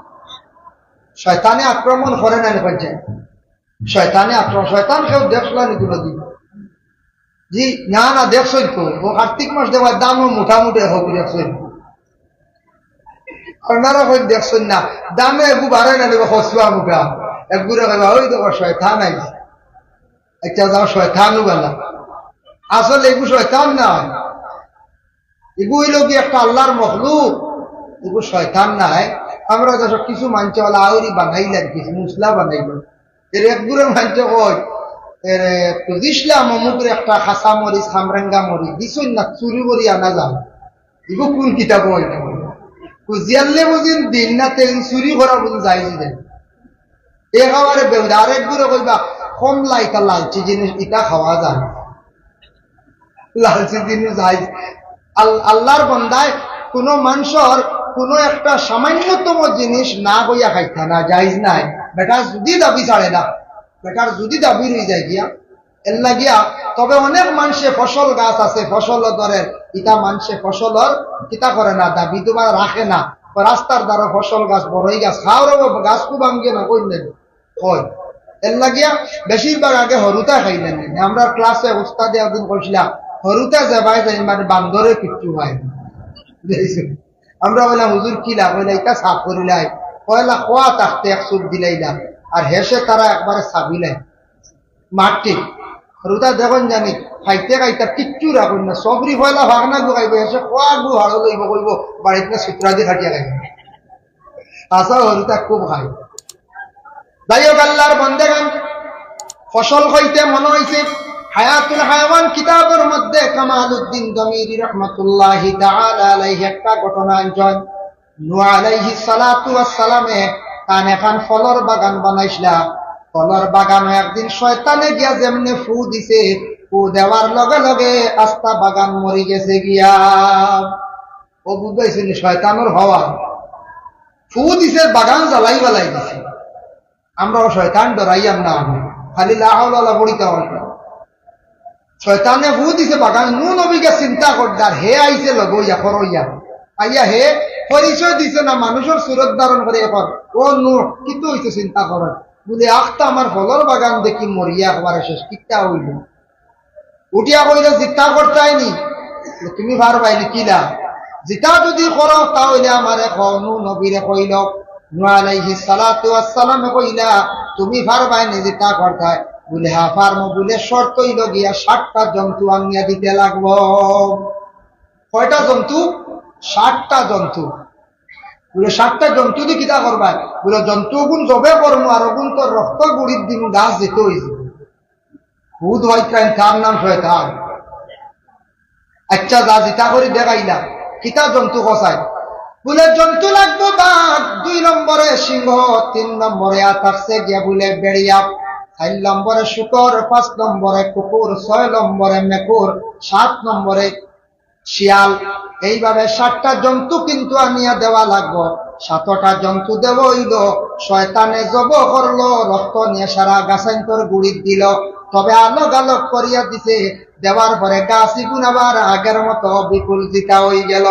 শয়তানে আক্রমণ করে না, নি কইছে? শয়তানে আক্রমণ, শয়তান কেউ দেখলা নি কোনোদিন? জি, না, না, দেখছইন তো। ও কার্তিক মাস দেওয়ার দামও মোটামুটি হোক, দেখছইন। আপনারা কই দেখছইন না, দামে এগু বাড়ে না, দেখো হসুয়া মুখা। একগুরে কইবা, "ওই দেখো শয়তান আইছে।" আচ্ছা, যাও, শয়তানও বালা। আসলে এগু শয়তান না, এগু অইল কি একটা আল্লাহর মখলুক, এগু শয়তান নায়। আমরা দেশো কিছু মানষে ওলা আউরি বানাইলেন, কিছু মুসলা বানাইলেন। এর একগুরে মানষে কয়, "এরে, খুজিসলাম অমুকরে একটা খাসা মরিচ, খামরেঙ্গা মরিচ, দিছইন না, চুরি করি আনা যাও।" এগু কোন কিতাব অইল? খুজিয়ারলে বুঝিন দিন না, তেন চুরি করা বুঝিন যাইজ নাই। একেবারে বেহুদা। আরেক গুরে কইবা, "কমলা ইটা লালচি জিনিস, ইটা খাওয়া যায় না।" লালচি জিনিস যাইজ। আল-, আল্লাহর বন্দায় কোনো মানষর কোনো একটা সামান্যতম জিনিস না কইয়া খাইতা না, যাইজ নাই। বেটার যদি দাবি ছাড়ে না, বেটার যদি দাবি রই যায় গিয়া, এর লাগিয়া। তবে অনেক মানষে ফসল গাছ আছে, ফসল ধরের, ইটা মানষে ফসলর কিতা করে না, দাবি দুবা রাখে না। রাস্তার ধারো ফসল গাছ, বড়ই গাছ, খাওয়ারও গাছ খুব আঙ্গে না, কই নেই, কই। এর লাগিয়া বেশিরভাগ আগে হরুতা খাইলেন। আমরা ক্লাসে উস্তাদে একদিন কইছিলাম, "হরুতা যেবায় যায়, মানে বান্দরে কিচ্ছু হয় না।" আমরা বললাম, "হুজুর, কিলা?" কইলা, "ইটা সাফ করিলাই।" পয়লা খোয়া থাকতে এক চুপ দিলাইলা, আর হেষে তারা একবারে সাবিলাই। মাটি। হরুতা দেখইন জানি, খাইতে খাইতে কিচ্ছু রাখইন না। সবরি পয়লা ফাঁক না গুকাইব, এসে খোয়া গু হাড়ো লইব, কইব, "বাড়িত না সুতরা দি খাটিয়া খাইব।" আসা হরুতা খুব খাই। যাই হোক, আল্লাহর বন্দেগান, ফসল কইতে মনে হইছে, হায়াতুল হায়াওয়ান কিতাবর মধ্যে কামালউদ্দিন দমিরি রহমাতুল্লাহি তাআলা আলাইহি একটা ঘটনা আনছইন। নূহ আলাইহিস সালাতু ওয়াস সালামে তান এখান ফলর বাগান বানাইছলা। ফলর বাগানো একদিন শয়তানে গিয়া যেমনে ফু দিছে, ফু দেওয়ার লগে লগে আস্তা বাগান মরি গেছে গিয়া। ও বুঝাইছে নি শয়তানর হওয়া? ফু দিছে, বাগান জ্বালাই বালাই দিছে। আমরাও শয়তান ডরাইয়াম না, আমি খালি লা হাওলা ওয়ালা পড়িতাম আমরা। শয়তানে ফু দিছে বাগান, নূহ নবীকে চিন্তা করতার, হে আইছে লগে অইয়া, খরো অইয়া। আইয়া হে পরিচয় দিছে না, মানুষর সুরত ধারণ করে এখন, "ও নূহ, কিতা অইছে চিন্তা করো?" বুলে, "আখতা আমার ফলর বাগান দেখি মরিয়া একবারে শেষ, কিতা অইল?" উঠিয়া কইল, "জিতা করতায় নি, তুমি পারবায় নি কিলা? জিতা যদি করো, তা অইলে আমারে কও।" নূহ নবীরে কইল, নূহ আলাইহিস সালাতু ওয়াস সালামে কইলা, "তুমি পারবায় নি জিতা করতায়?" বুলে, "হ্যাঁ, পারমু।" বুলে, "শর্ত অইল গিয়া ষাটটা জন্তু আনিয়া দিতে লাগবো।" কয়টা জন্তু? ষাটটা জন্তু। বুলে, "ষাটটা জন্তু দি কিতা করবায়?" বুলে, "জন্তুগুন জবে করমু, আর ওগুন তোর রক্ত গুড়িত দিমু, গাছ যেতে অইছে।" ভূত হইতেন, তার নাম শয়তান। আচ্ছা, যা জিতা করি দেখাইলা, কিতা জন্তু কছাই? বুলে, "জন্তু লাগবো বাঘ, দুই নম্বরে সিংহ, তিন নম্বরে আতাকছে গিয়া বুলে বেড়িয়া, চার নম্বরে শুকর, পাঁচ নম্বরে কুকুর, ছয় নম্বরে মেকুর, সাত নম্বরে শিয়াল।" এইভাবে সাতটা জন্তু কিন্তু আনিয়া দেওয়া লাগবো। সাতটা জন্তু দেওয়া অইল, শয়তানে জব করলো, রক্ত নিয়া সারা গাছাইন্তর গুড়িত দিল। তবে আলোক আলোক করিয়া দিছে, দেওয়ার পরে গাছ ইগুন আবার আগের মতো বিপুল জিতা অইগেল।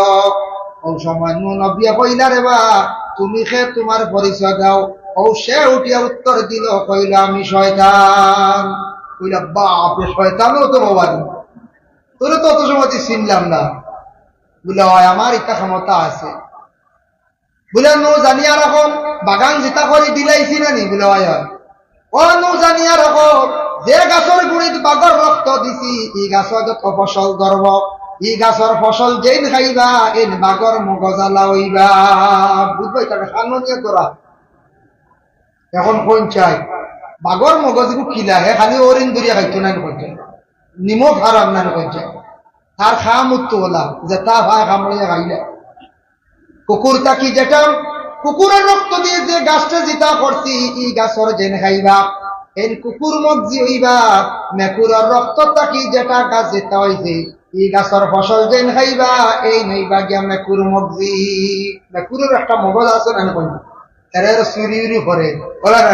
ওই সময় নূহ নবিয়ে কইলা, "রে বা, তুমি কে, তুমার পরিচয় দাও।" ও সে উঠিয়া উত্তর দিল, কইল, "আমি শয়তান।" কইলা, "বাপ রে, শয়তানও তো বাবা রে।" তোরে তো অত সময় চিনলাম না। বুলে, "অয়, আমার ইতা ক্ষমতা আছে।" বুলে, "নূহ জানিয়া রাখো, বাগান জিতা করি দিলাইছি না নি?" বুলে, "অয়, অয়।" "ও নূহ জানিয়া রাখো, যে গাছর গুড়িত বাঘর রক্ত দিছি, ই গাছ যত ফসল ধরব, ই গাছর ফসল যেইন খাইবা, এইন বাঘর মগজ আলা অইবা।" বুঝবায়, তাকে সামনে নিয়ে তোরা। এখন কোন চাই? বাঘর মগজ কিলা, হে খালি হরিণ ধরিয়া খাইতো না, কোন চাই? নিমক হারাম না, কোন চাই? তার খাম উত্তু ওলা, যেটা হয় কামড়িয়া খাইলে। কুকুর থাকি যেটা, কুকুরর রক্ত দিয়া যে গাছটা জিতা করছি, ই গাছর যেন খাইবা। এইন কুকুর মগজি অইবা, মেকুরর রক্ত থাকি যেটা গাছ জিতা অইছে, ই গাছর ফসল যেন খাইবা, এইন অইবা গিয়া মেকুর মগজি। মেকুরর একটা মগজ আছে না, কই? এরার চুরি উরি করে, ওরা না?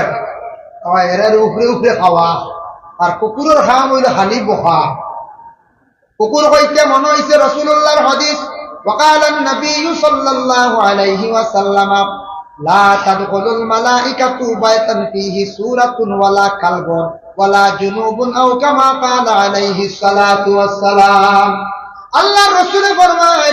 আবার এরার উপরে উপরে খাওয়া। আর কুকুরর খাম অইলো খালি বকা। কুকুর কইতে মনে অইছে রাসূলুল্লাহর হাদিস, وقال النبي صلى الله عليه وسلم: لا تدخل الملائكة بيتا فيه صورة ولا كلب ولا جنوب، أو كما قال عليه الصلاة والسلام। আল্লাহর রাসূলে ফরমায়,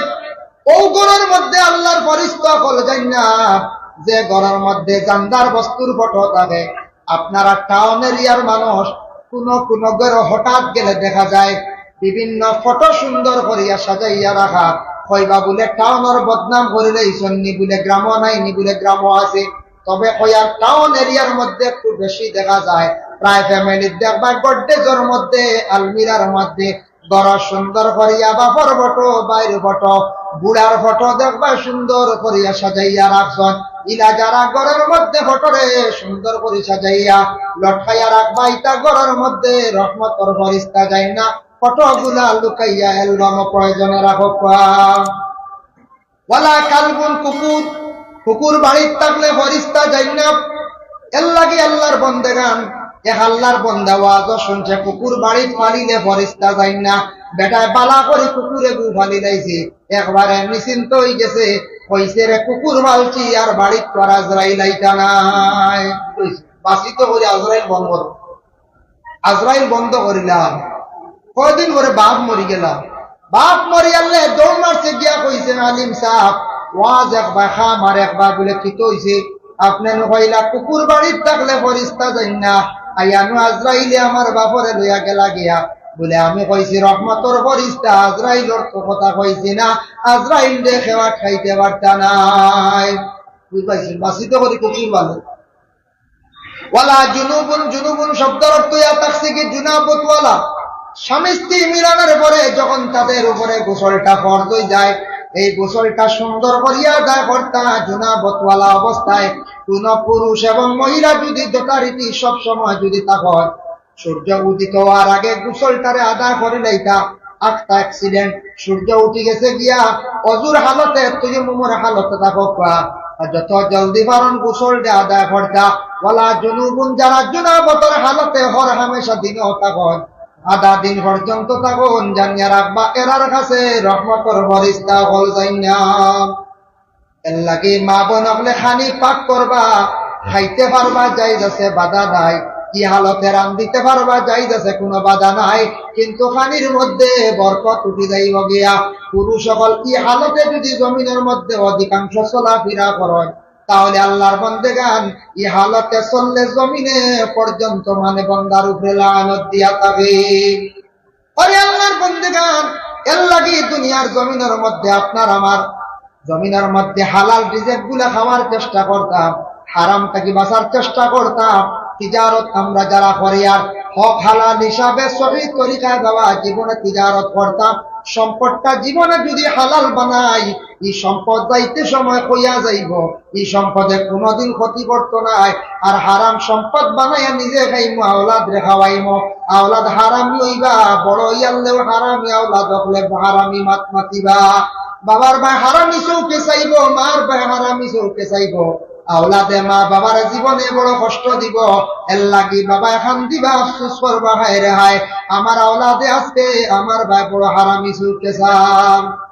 অউ ঘরর মধ্যে আল্লাহর ফিরিস্তা অকল যাইন না, যে ঘরর মধ্যে জানদার বস্তুর ফটো থাকে। আপনারা টাউন এরিয়ার মানুষ, কুনু কুনু ঘরো হঠাৎ গেলে দেখা যায় বিভিন্ন ফটো সুন্দর করিয়া সাজাইয়া রাখা। কইবা বুলে টাউনর বদনাম করিলাইছইন নি, বুলে গ্রামো নাই নি, বুলে গ্রামো আছে। তবে কইয়ার টাউন এরিয়ার মধ্যে একটু বেশি দেখা যায়, প্রায় ফ্যামিলির দেখবা গডরেজর মধ্যে, আলমিরার মধ্যে ঘর সুন্দর করিয়া বাপর ফটো, ভাইর ফটো, বুড়ার ফটো দেখবা সুন্দর করিয়া সাজাইয়া রাখছইন। ইলা যারা ঘরর মধ্যে ফটোরে সুন্দর করি সাজাইয়া লটকাইয়া রাখবা, ইতা ঘরর মধ্যে রহমতর ফিরিস্তা যাইন না, ফটোগুলা লুকাইয়া অ্যালবামো প্রয়োজনে রাখউক্কা। ওয়ালা কালবুন, কুকুর, কুকুর বাড়িত থাকলে ফিরিস্তা যাইন না। এরলাগি আল্লাহর বন্দেগান, এক আল্লাহর বন্দা ওয়াজও শুনছে, কুকুর বাড়িত পালিলে ফিরিস্তা যাইন না। বেটায় বালা করি কুকুর এগু পালিলাইছে, একবারে নিশ্চিন্ত অইগেছে, কইছে, "রে কুকুর পালছি, আর বাড়িত তো আর আজরাইল আইতা নায়।" বাঁচিত করি আজরাইল বন্ধ করো। আজরাইল বন্ধ করিলাম। কয়দিন পরে বাপ মরি গেলা। বাপ মরিয়ালে দৌড় মারছে গিয়া কইছে, "আলিম সাব, ওয়াজ একবার, খাম আরেকবার।" বুলে, "কিতা অইছে?" "আপনে নু কইলা কুকুর বাড়িত থাকলে ফিরিস্তা যাইন না, আইয়া নু আজরাইলে আমার বাপরে লইয়া গেলা গিয়া।" বুলে, "আমি কইছি রহমতর ফিরিস্তা, আজরাইলর তো কথা কইছি না, আজরাইলরে কেউ আটকাইতে পারতা নায়।" বুঝ পাইছইন? বাঁচিত করি কুকুর পালে। ওয়ালা জুনুবুন, জুনুবুন শব্দর অর্থ ইয়া থাকছে কি জুনাবতওয়ালা। স্বামী স্ত্রী মিলনের পরে যখন তাদের উপরে গোসলটা ফরজ অই যায়, এই গোসলটা সুন্দর করিয়া আদায় করতা জুনাবতওয়ালা অবস্থায়। কোন পুরুষ এবং মহিলা যদি যথারীতি সব সময় যদি থাকইন, সূর্য উদিত হওয়ার আগে গোসলটারে আদায় করিলাইতা। আখতা অ্যাক্সিডেন্ট, সূর্য উঠি গেছে গিয়া, অজুর হালতে, তায়াম্মুমর হালতে থাকউক্কা, আর যত জলদি পারইন গোসলটা আদায় করতা। ওয়ালা জুনুবুন, যারা জুনাবতর হালতে হর হামেশা দিনও থাকইন, আধা দিন পর্যন্ত থাকইন, জানিয়া রাখবা, এরার কাছে রহমতর ফিরিস্তা অকল যাইন না। এরলাগি মা বোন অকলে খানি পাক করবা, খাইতে পারবা, জায়েজ আছে, বাধা নাই। ই হালতে রান্ধিতে পারবা, জায়েজ আছে, কুনু বাধা নাই। কিন্তু খানির মধ্যে বরকত উঠি যাইবো গিয়া। পুরুষ অকল ই হালতে যদি জমিনর মধ্যে অধিকাংশ চলাফিরা করইন, তাহলে আল্লাহর বন্দেগান ই হালতে চললে জমিনে পর্যন্ত মানে বন্দার উপরে লানত দিয়া থাকে। ওরে আল্লাহর বন্দেগান, এরলাগি দুনিয়ার জমিনর মধ্যে আপনার আমার জমিনর মধ্যে হালাল রিজিক গুলা খাওয়ার চেষ্টা করতাম, হারাম থাকি বাঁচার চেষ্টা করতাম। তিজারত আমরা যারা করি আর হক হালাল হিসাবে সহি তরিকায় বাবা জীবনে তিজারত করতাম, সম্পদটা জীবনে যদি হালাল বানাই, ই সম্পদ যাইতে সময় কইয়া যাইবো, ই সম্পদে কুনুদিন ক্ষতি করতো নায়। আর হারাম সম্পদ বানাইয়া নিজে খাইমু, আওলাদরে খাওয়াইমু, আওলাদ হারামি অইবা, বড় অইয়ারলেও হারামি, আওলাদ অকলে হারামি মাত মাতিবা। বাবার বায় হারামি চউখে চাইবো, মার বায় হারামি চউখে চাইবো। আওলাদে মা বাবার জীবনে বড় কষ্ট দিবো। এরলাগি বাবায় কান্দিবা, আফসোস করবা, হায় রে হায়, আমার আওলাদে আজকে আমার বায় বড় হারামি চউখে চার।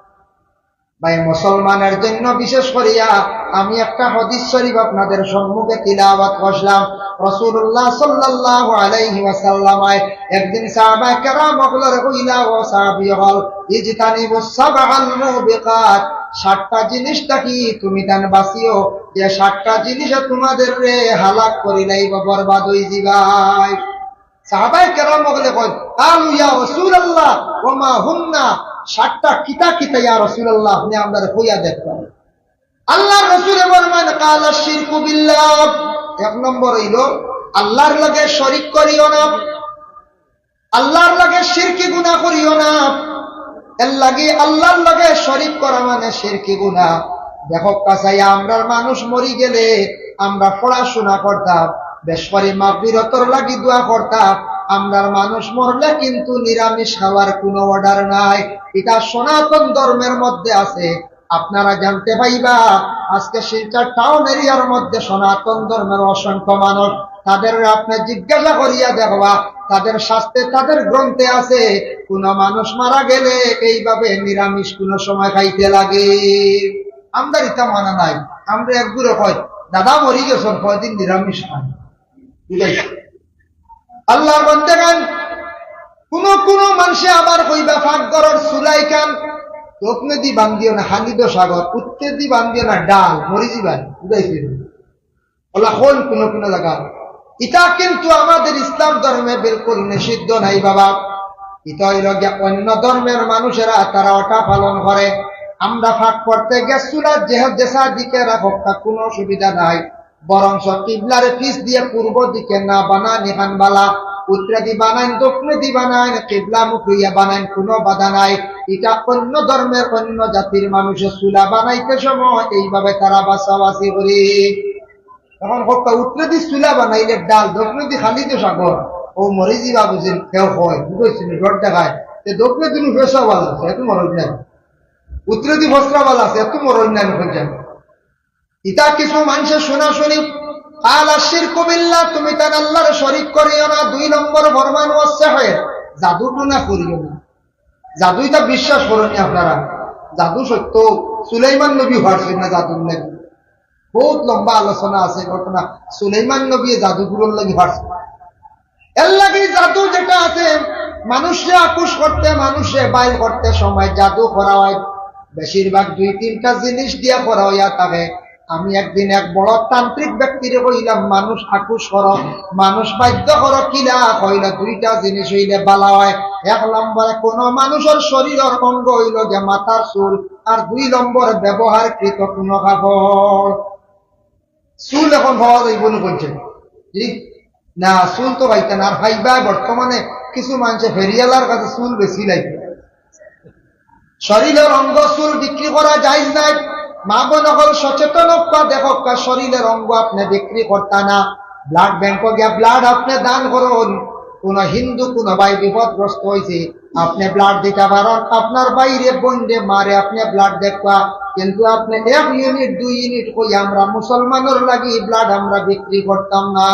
ভাই, মুসলমানের জন্য বিশেষ করিয়া আমি একটা হাদিস শরীফ আপনাদের সম্মুখে তিলাওয়াত করলাম। রাসূলুল্লাহ সাল্লাল্লাহু আলাইহি ওয়াসাল্লাম একদিন সাহাবায়ে কেরাম অকলরে কইলা, "ও সাহাবী অকল, ইজতানিবু সাবআল মুবিকাত, সাতটা জিনিস থাকি তুমি তান বাঁচিও, যে সাতটা জিনিসে তোমাদেররে হালাক করিলাইবো, বরবাদ অই যিবায়।" সাহাবায়ে কেরাম অকলে কইন, "ক্বালু ইয়া রাসূলুল্লাহ, ওয়া মা হুন্না?" সাতটা কিতা কিতা ইয়া রাসূলুল্লাহ, আপনে আমরারে কইয়া দেখবা। আল্লাহর রাসূলে ফরমাইন, "ক্বালা শিরকু বিল্লাহ।" এক নম্বর অইলো, আল্লাহর লগে শরিক করিও না, আল্লাহর লগে শিরকি গুনাহ করিও না। এর লাগি আল্লাহর লগে শরিক করা মানে শিরকি গুনাহ। দেখউক্কা চাইয়া, আমরার মানুষ মরি গেলে আমরা পড়াশোনা করতাম, বেশ করি মাগফিরতর লাগি দোয়া করতাম। আমরার মানুষ মরলে কিন্তু নিরামিষ খাওয়ার কোনো অর্ডার নাই। ইটা সনাতন ধর্মের মধ্যে আছে। আপনারা জানতে পাইবা, আজকে শিলচর টাউন এরিয়ার মধ্যে সনাতন ধর্মের অসংখ্য মানুষ, তাদের আপনি জিজ্ঞাসা করিয়া দেখবা, তাদের শাস্ত্রে, তাদের গ্রন্থে আছে, কোনো মানুষ মারা গেলে এইভাবে নিরামিষ কোনো সময় খাইতে লাগে। আমরার ইতা মানা নাই। আমরা একগুরে কই, "দাদা মরি গেছইন, কয়দিন নিরামিষ খান।" বুঝাইছি? আল্লাহর বান্দাগান, কোনো কোনো মানষে আবার কইবা, "পাকঘরর চুলাইখান দক্ষিণেদি বান্ধিও না, খালি তো সাগর, উত্তরেদি বান্ধিও না, ডাল, মরি যিবায়।" বুঝাইছি? ওলা কোন কোনো কোনো জাগা। ইটা কিন্তু আমাদের ইসলাম ধর্মে বিলকুল নিষিদ্ধ নাই বাবা। ইটা অইলো গিয়া অন্য ধর্মের মানুষেরা, তারা ওটা পালন করে। আমরা পাক করতে গিয়া চুলা যে, যেছা দিকে রাখউক্কা, কোনো অসুবিধা নাই। বরঞ্চ কিবলার পিছ দিয়া পূর্ব দিকে না বানান ইখান বালা, উত্তরেদি বানাইন, দক্ষিণেদি বানাইন, কিবলামুখী অইয়া বানাইন, কোনো বাধা নাই। ইটা অন্য ধর্মের অন্য জাতির মানুষে চুলা বানাইতে সময় এইভাবে তারা বাছাবাছি করে। এখন কউক্কা উত্তরেদি চুলা বানাইলে ডাল, দক্ষিণেদি খালি তো সাগর, ও মরি যিবা বুঝিন কেউ কয়, বুঝছইন, রড দেখায়, তে দক্ষিণেদি নুফেসা বালা আছে, এত মরণ নাই। উত্তরেদি ফসরা বালা আছে, এত মরণ নাই, বুঝছইন। ইতা কিছু মানষে শুনা শুনি, "কালা শিরকু বিল্লাহ, তুমি তান আল্লাহর শরিক করিও না।" দুই নম্বর ফরমান, "ওয়াস সিহর, জাদু টুনা করিও না।" জাদু ইতা বিশ্বাস করইন নি আপনারা? জাদু সত্য। সুলাইমান নবী পারছইন না জাদুর লাগি। বহুত লম্বা আলোচনা আছে ঘটনা। সুলাইমান নবী জাদুগুরুর লাগি পারছইন। এর লাগি জাদু যেটা আছে, মানুষরে আকুশ করতে, মানুষরে বাইল করতে সময় জাদু করা হয়। বেশিরভাগ দুই তিনটা জিনিস দিয়া করা হইয়া থাকে। আমি একদিন এক বড় তান্ত্রিক ব্যক্তিরে কইলাম, "মানুষ আকুশ করো, মানুষ বাধ্য করো কিলা?" কইলা, "দুইটা জিনিস অইলে বালা হয়। এক নম্বরে কোনো মানুষর শরীরর অঙ্গ অইলো গিয়া মাথার চুল, আর দুই নম্বর ব্যবহারকৃত কোনো কাপড়।" চুল এখন পাওয়া যাইবো না কইছে। জি? না, চুল তো পাইতা না। আর পাইবা বর্তমানে কিছু মানষে ফেরিওয়ালার কাছে চুল বেচিলাইতা। শরীরর অঙ্গ চুল বিক্রি করা জায়েজ নাই। মা বোন অকল সচেতন অউক্কা, দেখউক্কা, শরীরর অঙ্গ আপনে বিক্রি করতা না। ব্লাড ব্যাংকো গিয়া ব্লাড আপনে দান করইন। কোনো হিন্দু কোনো ভাই বিপদগ্রস্ত অইছে, আপনে ব্লাড দিতা পারইন, আপনার ভাইরে, বোনরে, মারে আপনে ব্লাড দেউক্কা, কিন্তু আপনে এক ইউনিট, দুই ইউনিট কইয়া আমরা মুসলমানর লাগি ব্লাড আমরা বিক্রি করতাম না।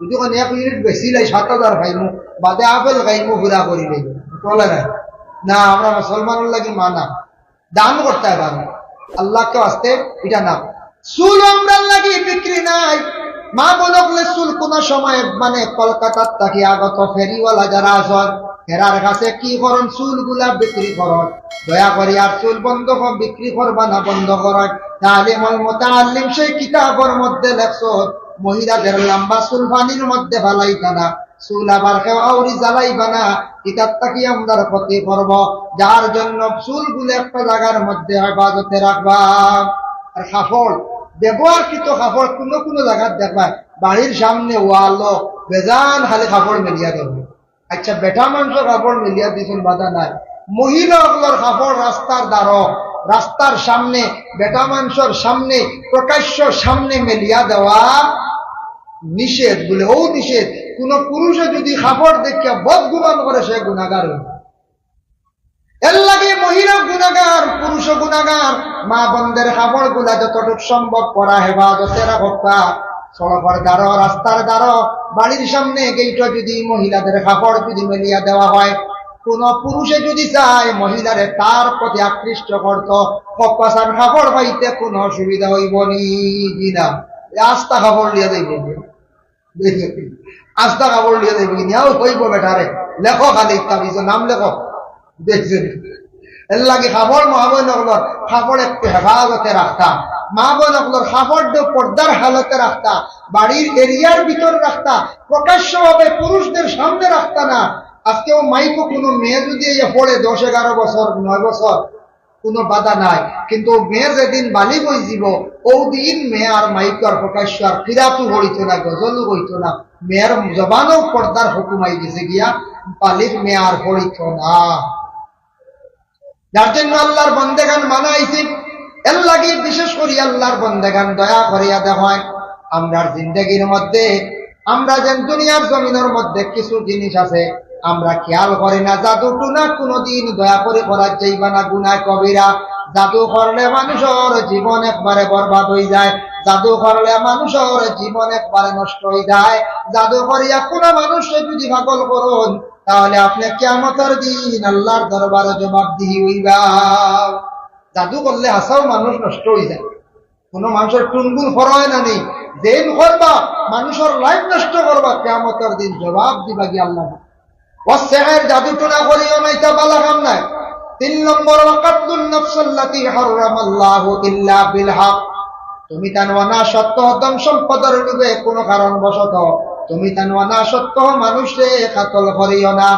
যদি কোনো এক ইউনিট বেচিলাই সাত হাজার পাইমু, বাদে আপেল খাইমু, পুরা করি লইমু, চলে না। না, আমরা মুসলমানর লাগি মানা, দান করতে পারবো। আল্লাহকে আসতে এটা না। চুল আমরার লাগি বিক্রি নাই। মা বোন অকলে চুল কোনো সময়, মানে, কলকাতার থাকি আগত ফেরিওয়ালা যারা আছইন, এরার কাছে কি করইন, চুলগুলা বিক্রি করইন। দয়া করি আর চুল বন্ধ কর, বিক্রি করবা না, বন্ধ করইন। তালিমুল মুতাআল্লিম সেই কিতাবর মধ্যে লেখছইন, মহিলাদের লম্বা চুল পানির মধ্যে ফালাইতা না। চুল আবার কেউ আউরি জ্বালাইবা না, ইতার থাকি আমরার ক্ষতি করবো। যার জন্য চুলগুলা একটা জাগার মধ্যে হেফাজতে রাখবা। আর কাপড়, ব্যবহারকৃত কাপড় কোনো কোনো জাগাত দেখবা, বাড়ির সামনে ওয়ালো বেজান খালি কাপড় মেলিয়া ধরবো। আচ্ছা, বেটা মানষর কাপড় মেলিয়া দিছইন, বাধা নাই। মহিলা অকলর কাপড় রাস্তার দ্বারো, রাস্তার সামনে, বেটা মানষর সামনে, প্রকাশ্য সামনে মেলিয়া দেওয়া নিষেধ। বলে, ও নিষেধ। কোন পুরুষে যদি কাপড় দেখিয়া বদগুমান করে, সে গুনাহগার অইবো। এর লাগি মহিলা গুনাহগার, পুরুষও গুনাহগার। মা বোনদের কাপড়গুলা যতটুক সম্ভব করা হেফাজতে রাখউক্কা। সড়কর দ্বারো, রাস্তার দ্বারো, বাড়ির সামনে গেইটো যদি মহিলাদের কাপড় যদি মেলিয়া দেওয়া হয়, কোন পুরুষে যদি চায় মহিলারে তার প্রতি আকৃষ্ট করতো, কপাসার কাপড় পাইতে কোনো অসুবিধা অইবো নি? জি না। এ আস্তা কাপড় লিয়া যাইবো। আস্তা কাপড় লিয়া যাইবো কি? নিয়াও কইবো বেটারে, লেখো খালি তাবিজো নাম লেখো। দেখছইন? এর লাগি কাপড় মা বোন অকলর কাপড় একটু হেফাজতে রাখতা, মা বোন অকলর কাপড় দে পর্দার হালতে রাখতা, বাড়ির এরিয়ার ভিতর রাখতা, প্রকাশ্যভাবে পুরুষদের সামনে রাখতা না। আজকেও মাইকো কোনো মেয়ে যদি এই পড়ে দশ এগারো বছর, নয় বছর, কোনো বাধা নাই, কিন্তু মেয়ে যেদিন বালিগ অইযিবো, ওদিন মেয়ে আর মাইকো আর প্রকাশ্য আর কিরাতও পড়িতো না, গজলও কইতো না, মেয়ের জবানও পর্দার হুকুম আইগেছে গিয়া, বালিগ মেয়ে আর পড়িতো না। যার জন্য আল্লাহর বন্দেগান মানা অইছে। এর লাগি বিশেষ করি আল্লাহর বন্দেগান দয়া করিয়া দেখইন, আমরার জিন্দেগির মধ্যে আমরা যেন দুনিয়ার জমিনর মধ্যে কিছু জিনিস আছে, আমরা খেয়াল করি না। জাদু টুনা কোনোদিন দয়া করি করা যাইবা না, গুনাহ কবিরা। জাদু করলে মানুষর জীবন একবারে বরবাদ অইযায়, জাদু করলে মানুষর জীবন একবারে নষ্ট অইযায়। জাদু করিয়া কোনো মানুষরে যদি পাগল করইন, তাহলে আপনে কিয়ামতর দিন আল্লাহর দরবারে জবাবদিহি অইবা। জাদু করলে হাছাউ মানুষ নষ্ট অইযায়, কোনো মানুষর টুনগুন করা অয় না নি, যেইন করবা, মানুষর life নষ্ট করবা, কিয়ামতর দিন জবাব দিবা গি আল্লাহ। ওয়াসসিহর, জাদু টুনা করিও না, ইতা বালা কাম নায়। তিন নম্বর, ওয়াকাতলুন নাফসাল্লাতি হাররামাল্লাহু ইল্লা বিল হক। তুমি তান অনাসত্ত্ব ধন সম্পদর লোভে কোনো কারণবশত তুমি তান অনাসত্ত্ব মানুষরে কাতল করিও না।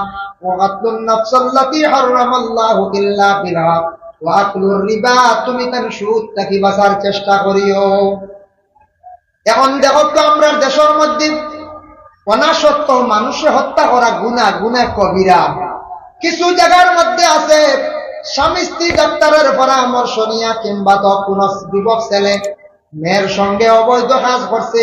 ওয়াকাতলুন নাফসাল্লাতি হাররামাল্লাহু ইল্লা বিল হক। ওয়া আকলুর রিবা, তুমি তান সুদ থাকি বাঁচার চেষ্টা করিও। এখন দেখো তো, আমরার দেশর মধ্যে অনাসত্ত্ব মানুষরে হত্যা করা গুনাহ, গুনাহ কবিরা। কিছু জাগার মধ্যে আছে, স্বামী স্ত্রী ডাক্তারর পরামর্শ নিয়া কিংবা তো কোনো যুবক ছেলে মেয়ের সঙ্গে অবৈধ কাজ করছে,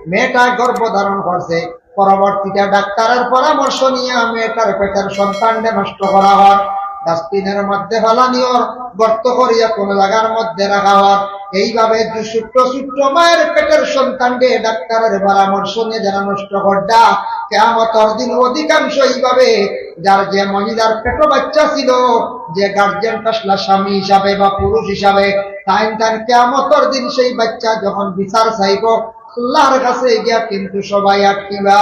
মেয়েটা গর্ভ ধারণ করছে, পরবর্তীতে ডাক্তারর পরামর্শ নিয়া মেয়েটার পেটের সন্তানরে নষ্ট করা অর, ডাস্টবিনর মধ্যে ফালানি অর, গর্ত করিয়া কোনো জাগার মধ্যে রাখা অর। এইভাবে যে ছোট্ট ছোট্ট মায়ের পেটের সন্তানরে ডাক্তারর পরামর্শ নিয়া যারা নষ্ট কররা, কিয়ামতর দিন অধিকাংশ এইভাবে যার যে মহিলার পেটো বাচ্চা ছিল, যে গার্জিয়ান আসলা স্বামী হিসাবে বা পুরুষ হিসাবে, তাইন তান কিয়ামতর দিন সেই বাচ্চা যখন বিচার চাইবো, আল্লাহর কাছে গিয়া কিন্তু সবাই আটকিবা।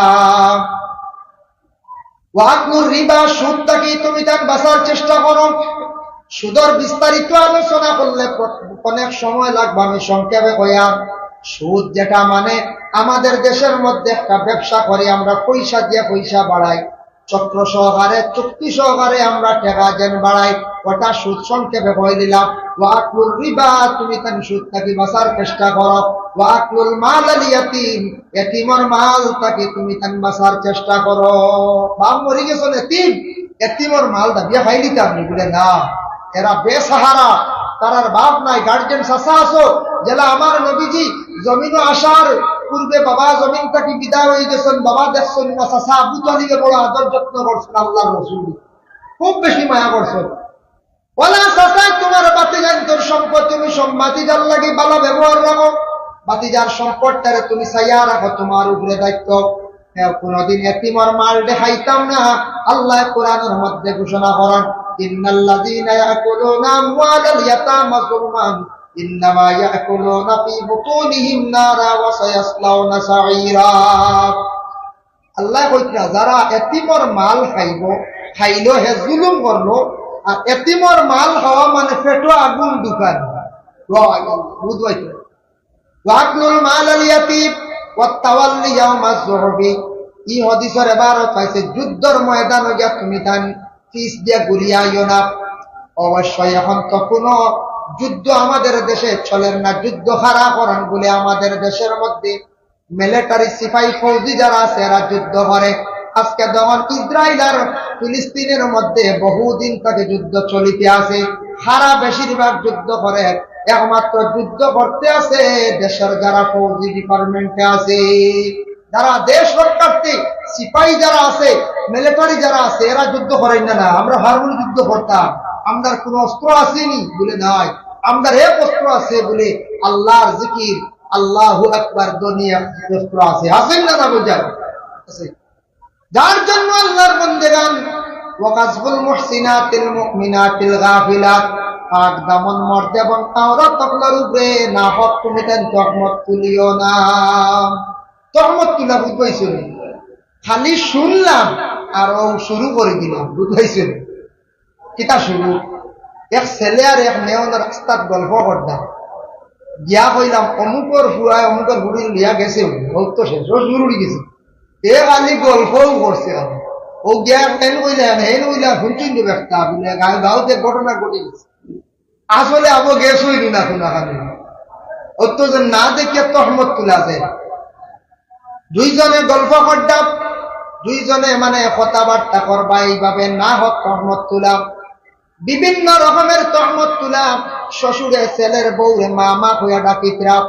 ওয়া আকলুর রিবা, সুদ থাকি তুমি তান বাঁচার চেষ্টা করো। সুদর বিস্তারিত আলোচনা করলে প-, অনেক সময় লাগবে, আমি সংক্ষেপে কইয়ার। সুদ যেটা মানে আমাদের দেশর মধ্যে একটা ব্যবসা করি আমরা, পয়সা দিয়া পয়সা বাড়াই, চক্র সহকারে, চুক্তি সহকারে আমরা টেকা যেন বাড়াই, ওটা সুদ। সংক্ষেপে কই দিলাম, ওয়া আকলুর রিবা, তুমি তান সুদ থাকি বাঁচার চেষ্টা করো। ওয়া আকলুল মাল আল ইয়াতিম, এতিমর মাল থাকি তুমি তান বাঁচার চেষ্টা করো। বাপ মরি গেছইন, এতিম, এতিমর মাল দাবিয়া খাইলিতা নি? বুলে না, এরা বেসাহারা, তারার বাপ নাই, গার্জিয়ান চাচা আছো, যেলা আমার নবীজি জমিনো আসার পূর্বে বাবা জমিন থাকি বিদায় অই গেছইন, বাবা দেখছইন না, চাচা আবু তালিবে বড় আদর যত্ন করছইন, আল্লাহর রসুল খুব বেশি মায়া করছইন। ওলা চাচায় তুমার ভাতিজাইন্তর সম্পদ, তুমি সম-, ভাতিজার লাগি ভালা ব্যবহার রাখো, ভাতিজার সম্পদটারে তুমি চাইয়া রাখো, তুমার উপরে দায়িত্ব। হ্যাঁ, কোনোদিন এতিমর মালরে খাইতাম না। আল্লায় কোরআনর মধ্যে ঘোষণা করইন, ইন্নাল্লাযীনা ইয়াকুলুনা আমওয়ালাল ইয়াতামা যুলমান ইন্নামা ইয়াকুলুনা ফি বুতুনিহিম নারা ওয়া সায়াসলাউনা সাঈরা। আল্লায় কইতরা, যারা এতিমর মাল খাইবো, খাইলো হে জুলুম করলো, আর এতিমর মাল খাওয়া মানে পেটো আগুন ঢুকানি। বুঝবাই তো? ওয়াকলুল মাল আল ইয়াতিম ওয়াত তাওয়াল্লি ইয়াউমাজ জুহফি। ই হাদিসর এবারত পাইছে, যুদ্ধর ময়দানো গিয়া তুমি তান পিছ দিয়া ঘুরিয়া আইও না। অবশ্যই এখন তো কোনো যুদ্ধ আমাদের দেশে চলের না, যুদ্ধ খাড়া করান বলে আমাদের দেশর মধ্যে মিলিটারি সিপাহী ফৌজি যারা আছে এরা যুদ্ধ করে। আজকে যখন ইসরাইল আর ফিলিস্তিনর মধ্যে বহুদিন থাকি যুদ্ধ চলিতে আছে, হারা বেশিরভাগ যুদ্ধ করে, একমাত্র যুদ্ধ করতে আছে দেশর যারা ফৌজি ডিপার্টমেন্টে আছে, যারা দেশ রক্ষার্থী সিপাহী যারা আছে, মিলিটারি যারা আছে, এরা যুদ্ধ করের না। না, আমরা হারমোনি যুদ্ধ করতাম, আমরার কোনো অস্ত্র আছেনি বলে নাই, আমরার এক অস্ত্র আছে বলে আল্লাহর জিকির, আল্লাহু আকবার ধ্বনি এক অস্ত্র আছে। আছেন না, না বুঝার আছে। যার জন্য আল্লাহর বন্দেগান, ওয়াকাজফুল মুহসিনাতিল মুমিনাতিল গাফিলাত, পাক দামন মর্দ এবং আওরাত অকলর উপরে নাহক তুমি তান তহমত তুলিও না। তহমত তুলা বুঝবাইছো নি? খালি শুনলাম আর ও শুরু করি দিলাম, বুঝবাইছো নি? কিতা শুরু? এক ছেলে আর এক মেয়ে অনো রাস্তাত গল্প করতাম, গিয়া কইলাম, "অমুকর ফুয়ায় অমুকর ফুড়িরে লইয়া গেছে, ও তো শেষ, ও শুরু অই গেছে।" এ খালি গল্পও করছে খালি। ও গিয়া হেন কইলা, হেন কইলা, হুনছইন তো একটা, বুলে, গাঁও, গাঁওত এক ঘটনা ঘটি গেছে। আসলে আবো গেছে অইল না, কোনখানে। ও তো যে না দেখে তহমত তুলা যায়। দুইজনে গল্প করতাম, দুইজনে মানে কথাবার্তা করবা এইভাবে নাহক তহমত তুলা। বিভিন্ন রকমের তহমত তুলা। শ্বশুরে ছেলের বউরে মামা কইয়া ডাকিতরা,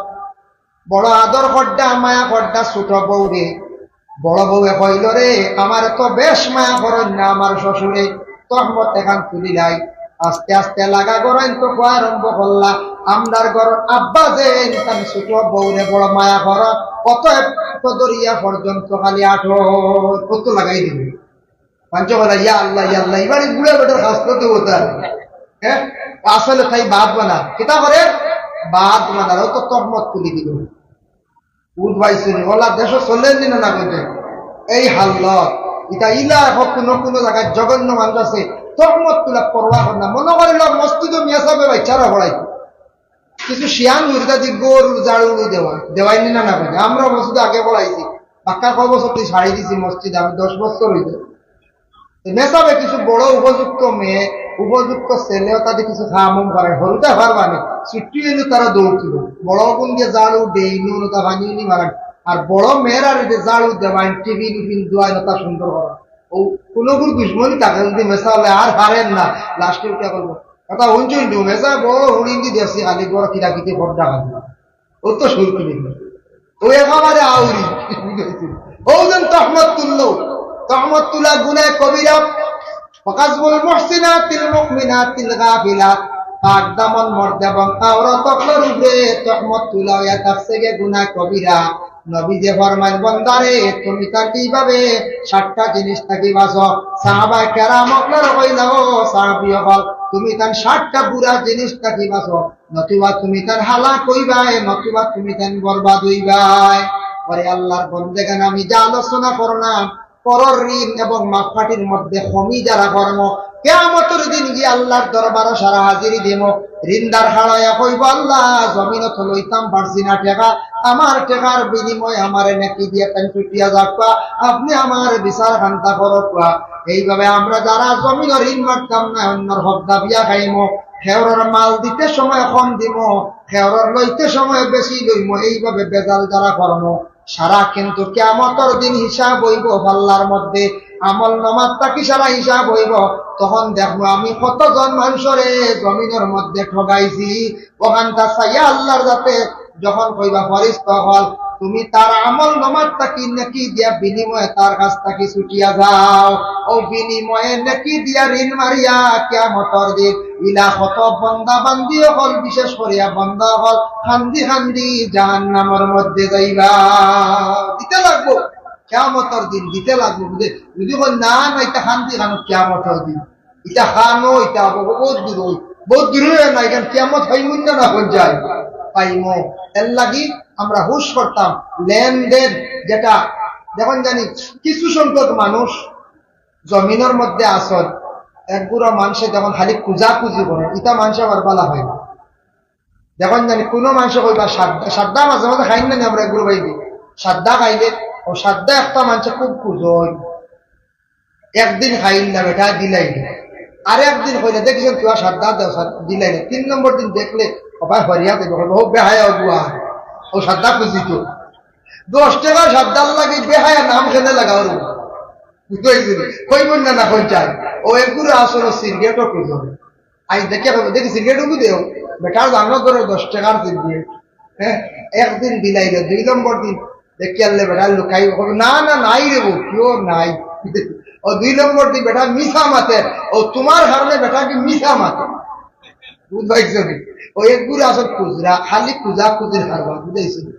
বড় আদর করডা, মায়া করডা ছোট বউরে। বড় বউয়ে কইল, "রে, আমারে তো বেশ মায়া করইন না আমার শ্বশুরে।" তহমত এখান তুলিলাই। আস্তে আস্তে লাগা গড়াইন তো কওয়া আরম্ভ করলা, "আমরার ঘরর আব্বা যে ইনসান ছোট বউরে বড় মায়া কর, অতএব তো দরিয়া পর্যন্ত খালি আঠো কত লাগাই দিবে।" পাঞ্চ বলা, "ইয়া আল্লাহ, ইয়া আল্লাহ, এবারে বুড়া বেটার হাসতে তো হতা।" হ্যাঁ, আসলে তাই বাদ বানা, কিতা করে বাদ বানা, ও তো তহমত তুলি দিল। উঠ ভাই শুনি, ওলা দেশো চলেন দিন না বলতে। এই হাল্লত, এটা ইলা এখন কোনো কোনো জায়গায় জঘন্য মানুষ আছে, তহমত তুলা পরোয়া করে না। মনে করিল মসজিদও মিয়া সাহেবে বাচ্চারা পড়াই। কিছু শিয়ান হুরুতা দি গরুর ঝাড়ু উড়ু দেওয়া, দেওয়াই নি না না বলতে। আমরা মসজিদে আগে পড়াইছি, বাক্কা কয় বছর তুই ছাড়ি দিছি মসজিদ, আমি দশ বছর হইতে। তো মেসাবে কিছু বড় উপযুক্ত মেয়ে, উপযুক্ত ছেলেও তাদের কিছু খামুম করে, হরুতা পারবা না, ছুটি হইলে তারা দৌড় তুলো। বড় গুণ দিয়ে ঝাড়ু, ডেইনি, অনুতা ভাঙিয়ে নি মারান। আর বড় মেয়েরা রে যে ঝাড়ু দেওয়াইন, টিভি নিফিন দুয়াইন, ওটা সুন্দর করা। ও কোনো গুণ দুশ্মনী থাকে যদি মেসা হলে আর হারেন না, লাস্টে উঠে করবো। কথা হুনছইন তো, মেসা বড় হুড়িন দি দেখছি, খালি বড় কিরাকিতি খোর ডাকা দিল। ও তো শুরু করি। ও একেবারে আউরি। ও যেন তহমত তুললো। তহমত তুলা গুনায় কবিরা। وقذف المحصنات المؤمنات الغافلات। পাক দামন মর্দ এবং আওরত অকলর উপরে তহমত তুলা হইয়া থাকছে গে গুনায় কবিরা। নবী যে ফরমাইন, "বন্দারে, তুমি তান কিভাবে সাতটা জিনিস থাকি বাঁচো?" সাহাবায়ে কেরাম অকলর কইলা, "ও সাহাবী অকল, তুমি তান সাতটা বুরা জিনিস থাকি বাঁচো।" নতুবা তুমি তান হালাক হইবায়, নতুবা তুমি তান বরবাদ হইবায়। ওরে আল্লাহর বন্দেগান, আমি যে আলোচনা করলাম, পরর ঋণ এবং মাপকাঠির মধ্যে কমি যারা করমু, কিয়ামতর দিন গিয়া আল্লাহর দরবারো সারা হাজিরি দিমু। ঋণদার খাড়াইয়া কইবো, "আল্লাহ, জমিনো তো লইতাম পারছি না টেকা, আমার টেকার বিনিময়ে আমারে নেকি দিয়া তান ছুটিয়া যাউক্কা, আপনে আমার বিচার খান্তা করউক্কা।" এইভাবে আমরা যারা জমিনো ঋণ মারতাম না, অন্যর হক দাবিয়া খাইমু, খেওরর মাল দিতে সময় কম দিমু, খেওরর লইতে সময় বেশি লইমু, এইভাবে বেজাল যারা করমু, সারা কিন্তু কিয়ামতর দিন হিসাব হইবো পাল্লার মধ্যে, আমল নামাত থাকি সারা হিসাব হইবো। তখন দেখমু আমি কতজন মানুষরে জমিনর মধ্যে ঠগাইছি। ওখানটা চাইয়া আল্লাহর যাতে যখন কইবা, "ফরিস্তা অকল, তুমি তার আমল নামাত থাকি নেকি দিয়া বিনিময়ে তার কাছ থাকি ছুটিয়া যাও।" ও বিনিময়ে নেকি দিয়া ঋণ মারিয়া কিয়ামতর দিন ইলা কত বন্দা বান্দি অকল, বিশেষ করিয়া বন্দা অকল কান্দি কান্দি জাহান্নামর মধ্যে যাইবা। দিতে লাগবো, কিয়ামতর দিন দিতে লাগবো। বুঝে যদি কই, "না, না, ইতা কান্দি কানো কিয়ামতর দিন, ইতা খানো, ইতা বহুত দূর, বহুত দূর না, এখান কিয়ামত পাইমু না, না হন যায়, পাইমু।" এর লাগি আমরা হুশ করতাম, লেনদেন যেটা, দেখইন জানি কিছু সংখ্যক মানুষ জমিনর মধ্যে আছইন, এক গুড়া মানষে দেখইন খালি খুজাখুজি করে, ইতা মানষে আবার বালা হয় না। দেখইন জানি কোনো মানষে কইবা সাদ্দা, সাদ্দা মাঝে মাঝে খাইন না নি আমরা এক গুড়া ভাই দি, সাদ্দা খাইলে, ও সাদ্দা একটা মানষে খুব খুজইন, একদিন খাইল না বেটা, দিলাইল। আর একদিন কইলে, "দেখছইন তুই আর সাদ্দা দেও, সাদ-, দিলাইল।" তিন নম্বর দিন দেখলে, "ও ভাই, হরিয়া দেবে, ও বেহায়া অগুয়া, ও সাদ্দা খুজি তো।" দশ টেকা সাদ্দার লাগি বেহায়া নাম কেনে লাগাও রে? বুঝতে পারছি? কইব না, না কই চাই। ও এক গুড়া আসলে সিগারেটও খুজইন। আই দেখে কইব, "দেখি সিগারেট ওগু দেও।" বেটার জানো ধরে দশ টেকার সিগারেট। হ্যাঁ, একদিন দিলাইল, দুই নম্বর দিন দেখি আনলে বেটা লুকাই, কইব, "না, না, নাই রে বউ, কেউ নাই।" ও দুই নম্বর দিন বেটা মিছা মাতের, ও তোমার কারণে বেটা কি মিছা মাতের। বুঝ পাইছো নি? ও এক গুড়া আসল খুজরা, খালি খুজাখুজির কারবার, বুঝাইছো নি?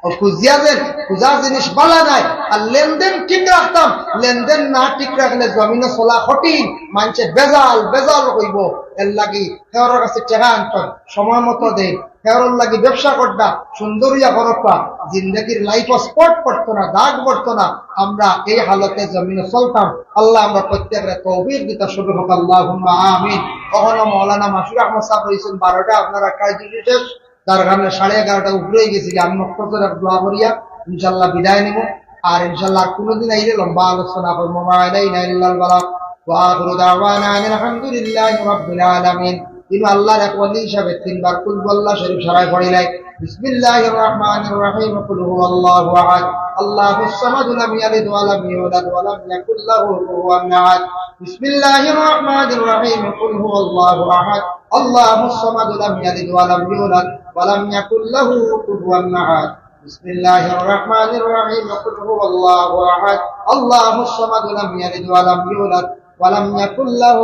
ও খুজিয়া যেন, খুজা জিনিস বালা নাই। আর লেনদেন ঠিক রাখতাম, লেনদেন না ঠিক রাখলে জমিনো চলা কঠিন, মানষে বেজাল, বেজাল কইব। এর লাগি খেওরর কাছে টেকা আনতাম, সময় মতো দেই, খেওরর লাগি ব্যবসা করতাম, সুন্দর ইয়া করতাম, জিন্দেগির লাইফ স্পট পড়তো না, দাগ পড়তো না। আমরা এই হালতে জমিনো চলতাম। আল্লাহ আমরা প্রত্যেকরে তৌফিক দিতা শুরু হোক, আল্লাহুম্মা আমিন। কখনো মৌলানা মাসুর আহমদ সাহেব রইছেন বারোটা, আপনারা কাজ শেষ, যার কারণে সাড়ে এগারোটা উপরে হয়ে গেছে। আমি মক্তসর এক দোয়া করিয়া ইনশাল্লাহ বিদায় নিব। আর ইনশাল্লাহ আর কোনোদিন আইলে লম্বা আলোচনা করবো। মা আলাইনা ইল্লাল বালাগ। ওয়া আখিরু দাওয়ানা আনিল হামদুলিল্লাহি রাব্বিল আলামিন। ইনো আল্লাহর এক ওলি হিসাবে তিনবার কুল হু আল্লাহ শরীফ সারায় পড়িলাই। بسم الله الرحمن الرحيم. قل هو الله أحد، الله الصمد، لم يلد ولم يولد، ولم يكن له كفوا أحد. بسم الله الرحمن الرحيم. قل هو الله أحد، الله الصمد، لم يلد ولم يولد، ولم يكن له كفوا أحد. بسم الله الرحمن الرحيم. قل هو الله أحد، الله الصمد، لم يلد ولم يولد، ولم يكن له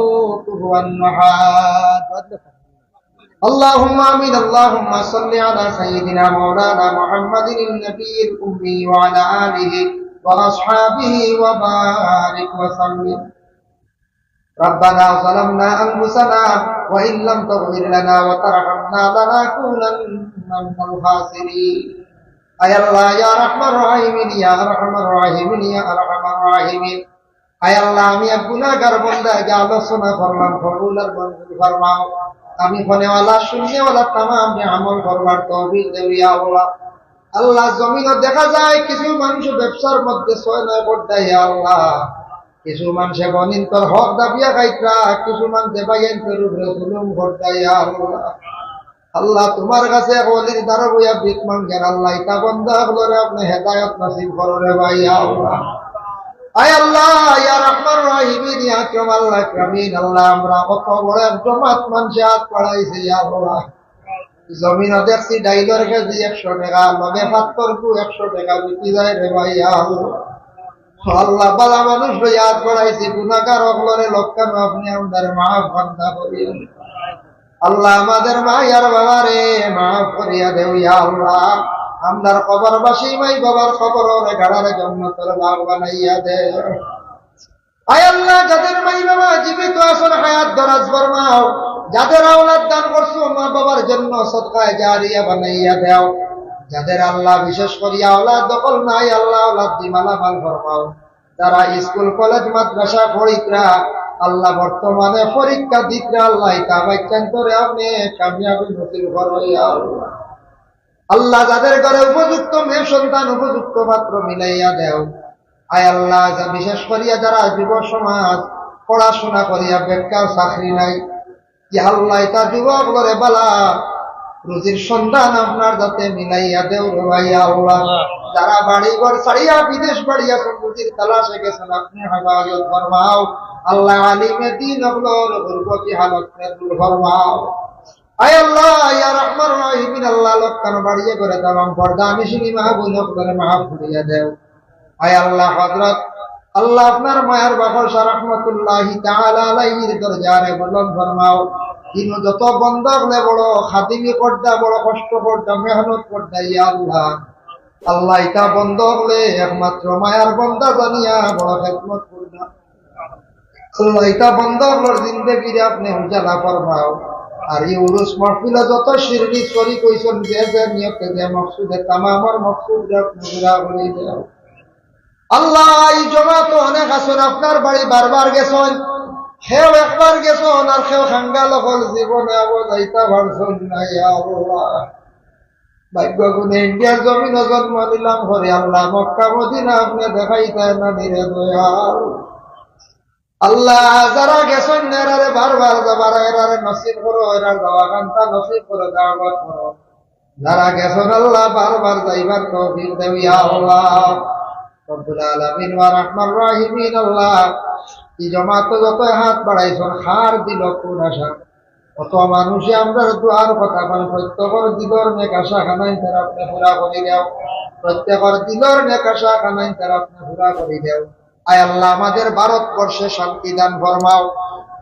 كفوا أحد. اللهم آمين. اللهم صل على سيدنا مولانا محمد النبي الأمي وعلى آله وأصحابه وبارك وسلم. ربنا ظلمنا أنفسنا وإن لم تغفر لنا وترحمنا لنكونن من الخاسرين. আয় আল্লাহ, ইয়া আরহামার রাহিমিন, ইয়া আরহামার রাহিমিন, ইয়া আরহামার রাহিমিন। আয় আল্লাহ, আমি এক গুনাহগার বান্দা, যে আলোচনা করলাম, কবুল আর মঞ্জুর ফরমাও। আমি কনেওয়ালা, শুননেওয়ালা তামামরে আমল করবার তৌফিক দেও, ইয়া আল্লাহ। আল্লাহ, জমিনো দেখা যায় কিছু মানুষ ব্যবসার মধ্যে ছয় নয় করতা, ইয়া আল্লাহ। কিছু মানষে বনিন্তর হক দাবিয়া খাইতরা, কিছু মানষে ভাইয়াইন্তর উপরে জুলুম করতা, ইয়া আল্লাহ। আল্লাহ, তুমার কাছে এক ওলির দ্বারা বইয়া ভিক মাঙ্গের, আল্লাহ, ইতা বন্দা অকলরে আপনে হেদায়ত নসিব করো রে ভাই, ইয়া আল্লাহ। আয় আল্লাহ, ইয়া রহমান রাহিমিন, ইয়া আকরাম আল আকরামিন, আল্লাহ, আমরা কত বড় এক জমাত মানষে আত বাড়াইছে, ইয়া আল্লাহ। জমিনো দেখছি ডাইলর কেজি একশো টেকা, লগে পাত্তর কু একশো টেকা বিকি যায় রে ভাই, ইয়া আল্লাহ। আল্লাহ, বালা মানুষ লইয়া আত বাড়াইছি, গুনাহগার অকলরে লক্কানো আপনে আমরারে মাফ বান্দা করিয়া দেও। আল্লাহ, আমাদের মা আর বাবারে মাফ করিয়া দেও, ইয়া আল্লাহ। আমরার কবরবাসী মাই বাবার কবররে গাড়ারে জন্নতর বাগ বানাইয়া দেও। আয় আল্লাহ, যাদের মাই বাবা জীবিত আছইন, হায়াত দরাজ ফরমাও। যাদের আওলাদ দান করছো, মা বাবার জন্য সদকায়ে জারিয়া বানাইয়া দেও। যাদের আল্লাহ বিশেষ করিয়া আওলাদ দখল নাই, আল্লাহ আওলাদ দি মালামাল ফরমাও। যারা স্কুল, কলেজ, মাদ্রাসা পড়িতরা, আল্লাহ বর্তমানে পরীক্ষা দিতরা, আল্লাহ ইতা বাচ্চাইন্তরে আপনে কামিয়াবি নসিব করো, ইয়া আল্লাহ। আল্লাহ, যাদের ঘরে উপযুক্ত মেয়ে সন্তান, উপযুক্ত পাত্র মিলাইয়া দেও। আয় আল্লাহ, যা বিশেষ করিয়া যারা যুব সমাজ পড়াশোনা করিয়া বেকার, চাকরি নাই, ইয়া আল্লাহ, ইতা যুবক অকলরে বালা রুজির সন্ধান আপনার যাতে মিলাইয়া দেও রে ভাই, ইয়া আল্লাহ। যারা বাড়ি ঘর ছাড়িয়া বিদেশ বাড়িয়া রুজির তালাশে গেছইন, আপনে হেফাজত ফরমাও। আল্লাহ, আলিমে দ্বীন অকলর গুরবতি হালত দূর ফরমাও। আয় আল্লাহ, ইয়া রহমান রাহিমিন, আল্লাহ, লক্কানো বাড়িয়ে করে তামাম পর্দানিশিন মা বইন অকলরে মাফ করিয়া দেও। আয় আল্লাহ হযরত, আল্লাহ আপনার মায়ার বাবা শাহ রহমতুল্লাহি তাআলা আলাইহির দরজারে বুলন্দ ফরমাও। ইনো যত বন্দা অকলে বড় খাদিমি করতা, বড় কষ্ট করতা, মেহনত করতা, ইয়া আল্লাহ। আল্লাহ, ইতা বন্দা অকলে একমাত্র মায়ার বন্দা জানিয়া বড় খেদমত করতা। আল্লাহ, ইতা বন্দা অকলর জিন্দেগিরে আপনে উজালা ফরমাও। আর ই উরুস মাহফিলো যত শিরনি শরিক অইছইন, যে যে নিয়তে, যে মকসুদে, তামামর মকসুদরে আপনে পুরা করি দেও। আল্লাহ, ই জমাতো অনেক আছইন, আপনার বাড়ি বারবার গেছইন, কেউ একবার গেছইন, আর কেউ খাঙ্গাল অকল জীবনে আবার যাইতা পারছইন না, ইয়া আল্লাহ। ভাগ্য গুণে ইন্ডিয়ার জমিনো জন্ম নিলাম পরে, আল্লাহ, মক্কা মদিনা আপনে দেখাইতা না নি রে দয়াল। আল্লাহ, যারা গেছইন না, এরারে বারবার যাবার, এরারে নসিব করো, এরার যাওয়া কান্তা নসিব করো, দাওয়াত করো। যারা গেছইন, আল্লাহ, বারবার যাইবার তৌফিক দেও, ইয়া আল্লাহ। রব্বুল আলামিন ওয়া রহমান রাহিমিন, আল্লাহ, ই জমাতো যত হাত বাড়াইছইন, কার দিলো কুন আশা? কত মানুষে আমরার দোয়ার কথা কইন, প্রত্যেকর দিলর নেক আশা খানাইন তারা আপনে পুরা করি দেও। প্রত্যেকর দিলর নেক আশা খানাইন তারা আপনে পুরা করি দেও। আয় আল্লাহ, আমাদের ভারতবর্ষে শান্তি দান ফরমাও।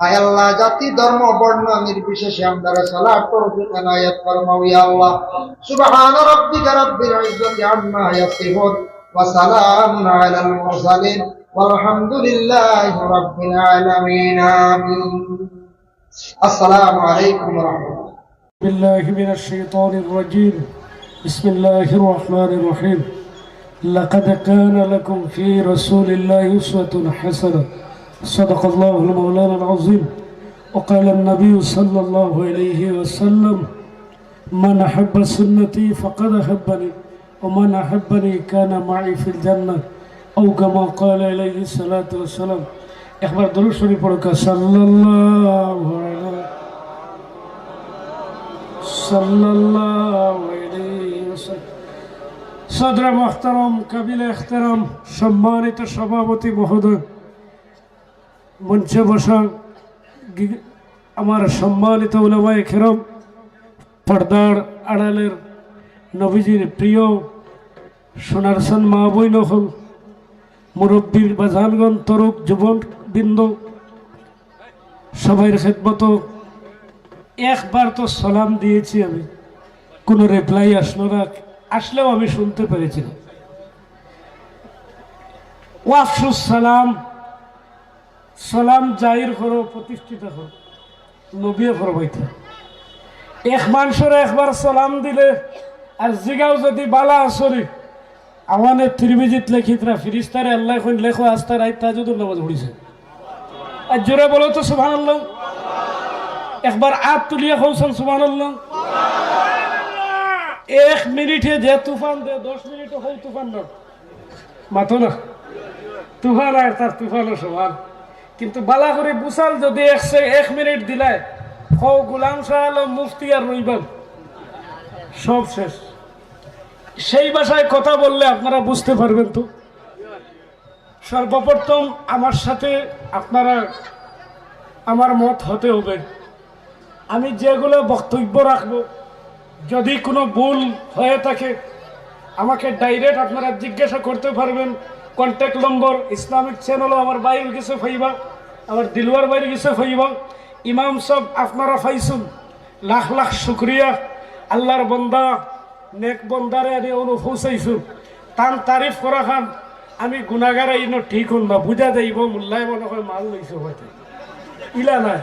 আয় আল্লাহ, জাতি, ধর্ম, বর্ণ নির্বিশেষে আমরারে চলার তৌফিক এনায়েত ফরমাও, ইয়া আল্লাহ। সুবহান রাব্বিকা রাব্বিল ইজ্জাতি আম্মা ইয়াসিফুন, ওয়া সালামুন আলাল মুরসালিন, ওয়ালহামদুলিল্লাহি রাব্বিল আলামিন। আমিন। السلام عليكم ورحمة الله. بالله من الشيطان الرجيم. بسم الله الرحمن الرحيم. لقد كان لكم في رسول الله أسوة حسنة. صدق الله مولانا العظيم. وقال النبي صلى الله عليه وسلم: من أحب سنتي فقد أحبني، ومن أحبني كان معي في الجنة، أو كما قال عليه الصلاة والسلام. একবার দুরূদ শরীফ পড়ো, সাল্লাল্লাহু আলাইহি, সাল্লাল্লাহু আলাইহি। সদরে মোহতারাম, কাবিলে এহতেরাম, সম্মানিত সভাপতি মহোদয়, মঞ্চে বসা গি- আমার সম্মানিত উলামায়ে কেরাম, পর্দার আড়ালের নবীজির প্রিয় সোনার সন মা বইন অকল, মুরব্বীর বাজানগণ, তরুণ যুবকবৃন্দ, সবাইর খেদমতো একবার তো সালাম দিয়েছি আমি, কোনো রিপ্লাই আসলো না, আসলেও আমি শুনতে পেরেছি না। ওয়াফসুস সালাম, সালাম জাহির করো, প্রতিষ্ঠিত করো, নবীয়ে ফরমাইতা। এক মানষরে একবার সালাম দিলে আর জিগাও যদি বালা আছনি, আমানে তিরমিজিত লেখিতরা ফিরিস্তারে আল্লায় কইন, লেখো আস্তা রাইত তাহাজ্জুদর নামাজ পড়িছে। আর জোরে বলো তো সুবহানাল্লাহ। একবার আত তুলিয়া কওছন সুবহানাল্লাহ। এক মিনিটে যে তুফান দে, দশ মিনিটে হউ তুফান না। মাতো না। তুফান আর তার তুফানও সমান। কিন্তু বালা করি বুঝাল যদি এক সে-, এক মিনিট দিলায়, হউ গোলাম শাহ আলম মুফতি আর রইবান। সব শেষ। সেই ভাষায় কথা বললে আপনারা বুঝতে পারবেন তো। সর্বপ্রথম আমার সাথে আপনারা আমার মত হতে হবে। আমি যেগুলো বক্তব্য রাখবো, যদি কোনো ভুল হয়ে থাকে, আমাকে ডাইরেক্ট আপনারা জিজ্ঞাসা করতে পারবেন। কন্ট্যাক্ট নম্বর ইসলামিক চ্যানেলও আমার ভাইর গেছে পাইবা, আমার দিলওয়ার ভাইর গেছে পাইবা। ইমাম সাহেব আপনারা পাইছুন, লাখ লাখ শুক্রিয়া। আল্লাহর বন্দা, নেক বন্দারে আনি অনু পৌঁছাইছুন। তান তারিফ করা খান আমি গুনাগার, এই ঠিক হন না, বুঝা যাইব। মোল্লায় মনে হয় মাল লইছে হয়তো, ইলা নাই।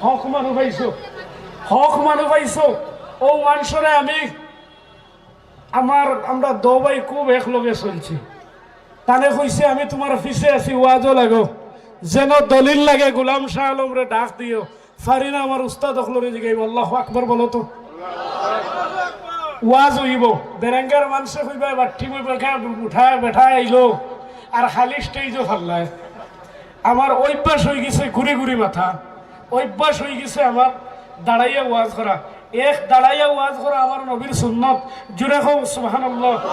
হক মানু পাইছো, হক মানু পাইছো। ও মানষরে আমি আমার, আমরা দো ভাই খুব একলগে চলছি। তানে কইছে, "আমি তোমার পিছে আছি, ওয়াজও লাগো, যেন দলিল লাগে, গোলাম শাহ আলমরে ডাক দিও।" পারি না, আমার উস্তাদ অকলরে জিগাইব। আল্লাহু আকবার বলো তো। ওয়াজ হইব, বেরেঙ্গার মানষে কইবা, "বাট্টি মই বেটা, উঠায় বেটায় আইলো, আর খালি স্টেজও ফাল্লায়।" আমার অভ্যাস হয়ে গেছে ঘুরি ঘুরি মাথা, অভ্যাস হয়ে গেছে আমার দাঁড়াইয়া ওয়াজ করা। এক দাঁড়াইয়া ওয়াজ করা আমার নবীর সুন্নত, জুরে কও সুবহানাল্লাহ।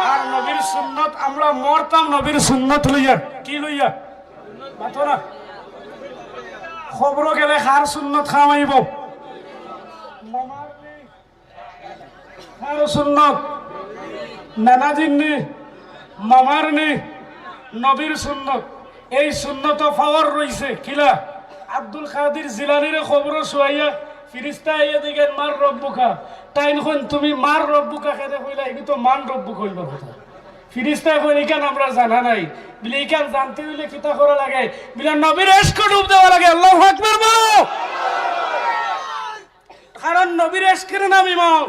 আর নবীর সুন্নত, আমরা মরতাম নবীর সুন্নত লইয়া। কি লইয়া? মাতো না। খবরও গেলে কার সুন্নত খাওয়াইব? মামার নি। কার সুন্নত? নানাজির নি, মামার নি, নবীর সুন্নত। এই সুন্নত পাওয়ার রইছে কিলা? আব্দুল কাদির জিলানিরে খবরও শুয়াইয়া ফিরিস্তা আইয়া দেখেন, "মার রব্বুকা।" তাইন কইন, "তুমি মার রব্বুকা কেনে কইলা? এগু তো মান রব্বুকা হইবার কথা।" ফিরিস্তায় কইন, "ইখান আমরা জানা নাই।" বলে, "ইখান জানতে হইলে কিতা করা লাগে?" বলে, "নবীর এশকে ডুব দেওয়া লাগে।" আল্লাহু আকবার বলো। কারণ নবীর এশকের নাম ইমান।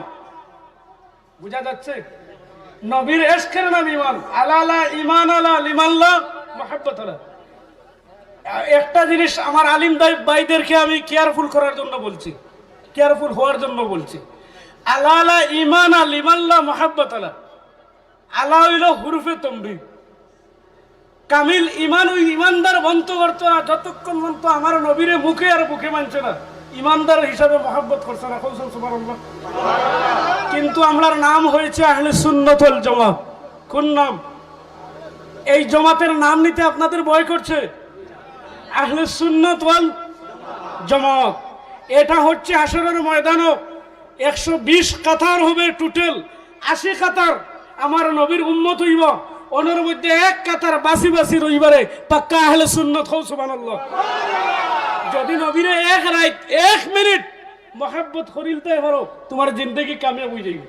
বুঝা যাচ্ছে? নবীর এশকের নাম ইমান। আলা লা ইমান আলা লিমাল্লা মুহাব্বত আলা। একটা জিনিস আমার আলিম দাই-, ভাইদেরকে আমি কেয়ারফুল করার জন্য বলছি, কেয়ারফুল হওয়ার জন্য বলছি। আলা লা ইমান আলা লিমাল্লা মুহাব্বত আলা। আলা হইল হুরুফে তমরি। কামিল ইমান ওই ইমানদার বন্ত করতো না যতক্ষণ পর্যন্ত আমার নবীরে মুখে আর বুকে মানছে না, ইমানদার হিসাবে মহাব্বত করছে না। কৌশল সুবহানাল্লাহ। কিন্তু আমরার নাম হয়েছে আহলে সুন্নত ওয়াল জামাত। কোন নাম? এই জমাতের নাম নিতে আপনাদের ভয় করছে? আহলে সুন্নত ওয়াল জামাত। এটা হচ্ছে হাশরের ময়দানও একশো বিশ কাতার হবে টোটাল, আশি কাতার আমার নবীর উম্মত হইব। ওনার মধ্যে এক কাতার বাসি বাসি রইবারে পাক্কা আহলে সুন্নত। কও সুবহানাল্লাহ। যদি নবীরে এক রাইত, এক মিনিট মহাব্বত করিলতে পারো, তোমার জিন্দেগি কামিয়াব হয়ে যাইবে।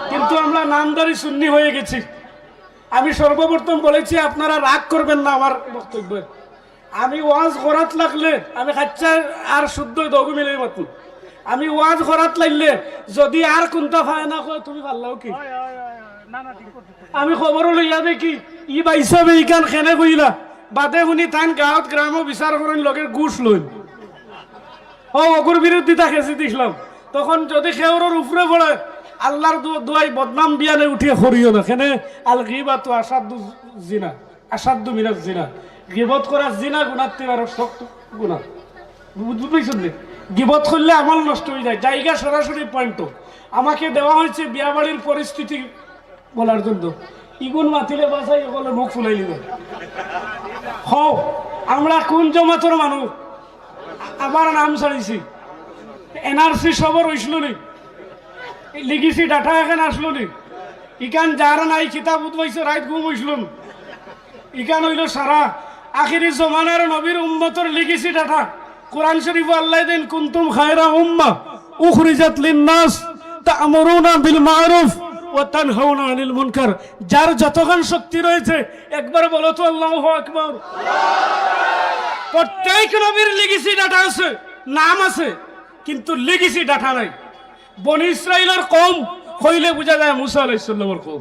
কিন্তু আমরা নামধারী সুন্নি হয়ে গেছি। আমি সর্বপ্রথম বলেছি, আপনারা রাগ করবেন না আমার বক্তব্যে। আমি ওয়াজ করাত লাগলে আমি খাচ্চা আর শুদ্ধ দগু মিলে মাতু। আমি ওয়াজ করাত লাগলে যদি আর কোনটা পায় না কয়, তুমি পারলাও কি? আমি খবরও লইয়া দেখি, ই বাইসাবে ইখান খেনে কইলা, বাদে শুনি তাইন গাঁৱত গ্রামও বিচার করেন, লগে ঘুষ লইন। ও অগুর বিরুদ্ধিতা খেসি দিছিলাম। তখন যদি খেউরর উপরে পড়ে, আল্লাহর দু-, দুয়াই বদনাম বিয়ানে উঠিয়ে করিও না। খেনে আল গিবাতু আসাদ্দু জিনা, আসাদ্দু মিনাজ জিনা। গিবত করা জিনা গুনার তে আরো শক্ত গুনা। বুঝ-, বুঝ পাইছেন নি? গিবত করলে আমল নষ্ট হয়ে যায়। জায়গা সরাসরি পয়েন্ট। আমাকে দেওয়া হয়েছে বিয়াবাড়ির পরিস্থিতি বলার জন্য। ইগুন মাতিলে বাসাই অকলে মুখ ফুলাই নিবে। হও, আমরা কোন জমাতর মানুষ? আবার নাম ছাড়িছি। এনআরসি সবর হইছিল নি? লিগেসি ডাটা এখান আসলো নি? ইখান যার নাই কিতাব উদ্ভাইছে রাইত ঘুম হইছিল না। ইখান হইল সারা আখেরি জমানার নবীর উম্মতর লিগেসি ডাটা। কোরআন শরীফ আল্লাহ দেন, "কুনতুম খায়রা উম্মা উখরিজাত লিন্নাস তা'মুরুনা বিল মা'রুফ ওয়া তানহাউনা আনিল মুনকার।" যার যতখান শক্তি রয়েছে, একবার বলো তো, "আল্লাহু আকবার।" প্রত্যেক নবীর লিগেসি ডাটা আছে, নাম আছে, কিন্তু লিগেসি ডাটা নাই। বনি ইসরাইলর কওম কইলে বুঝা যায় মুসা আলাইহিস সালামর কওম।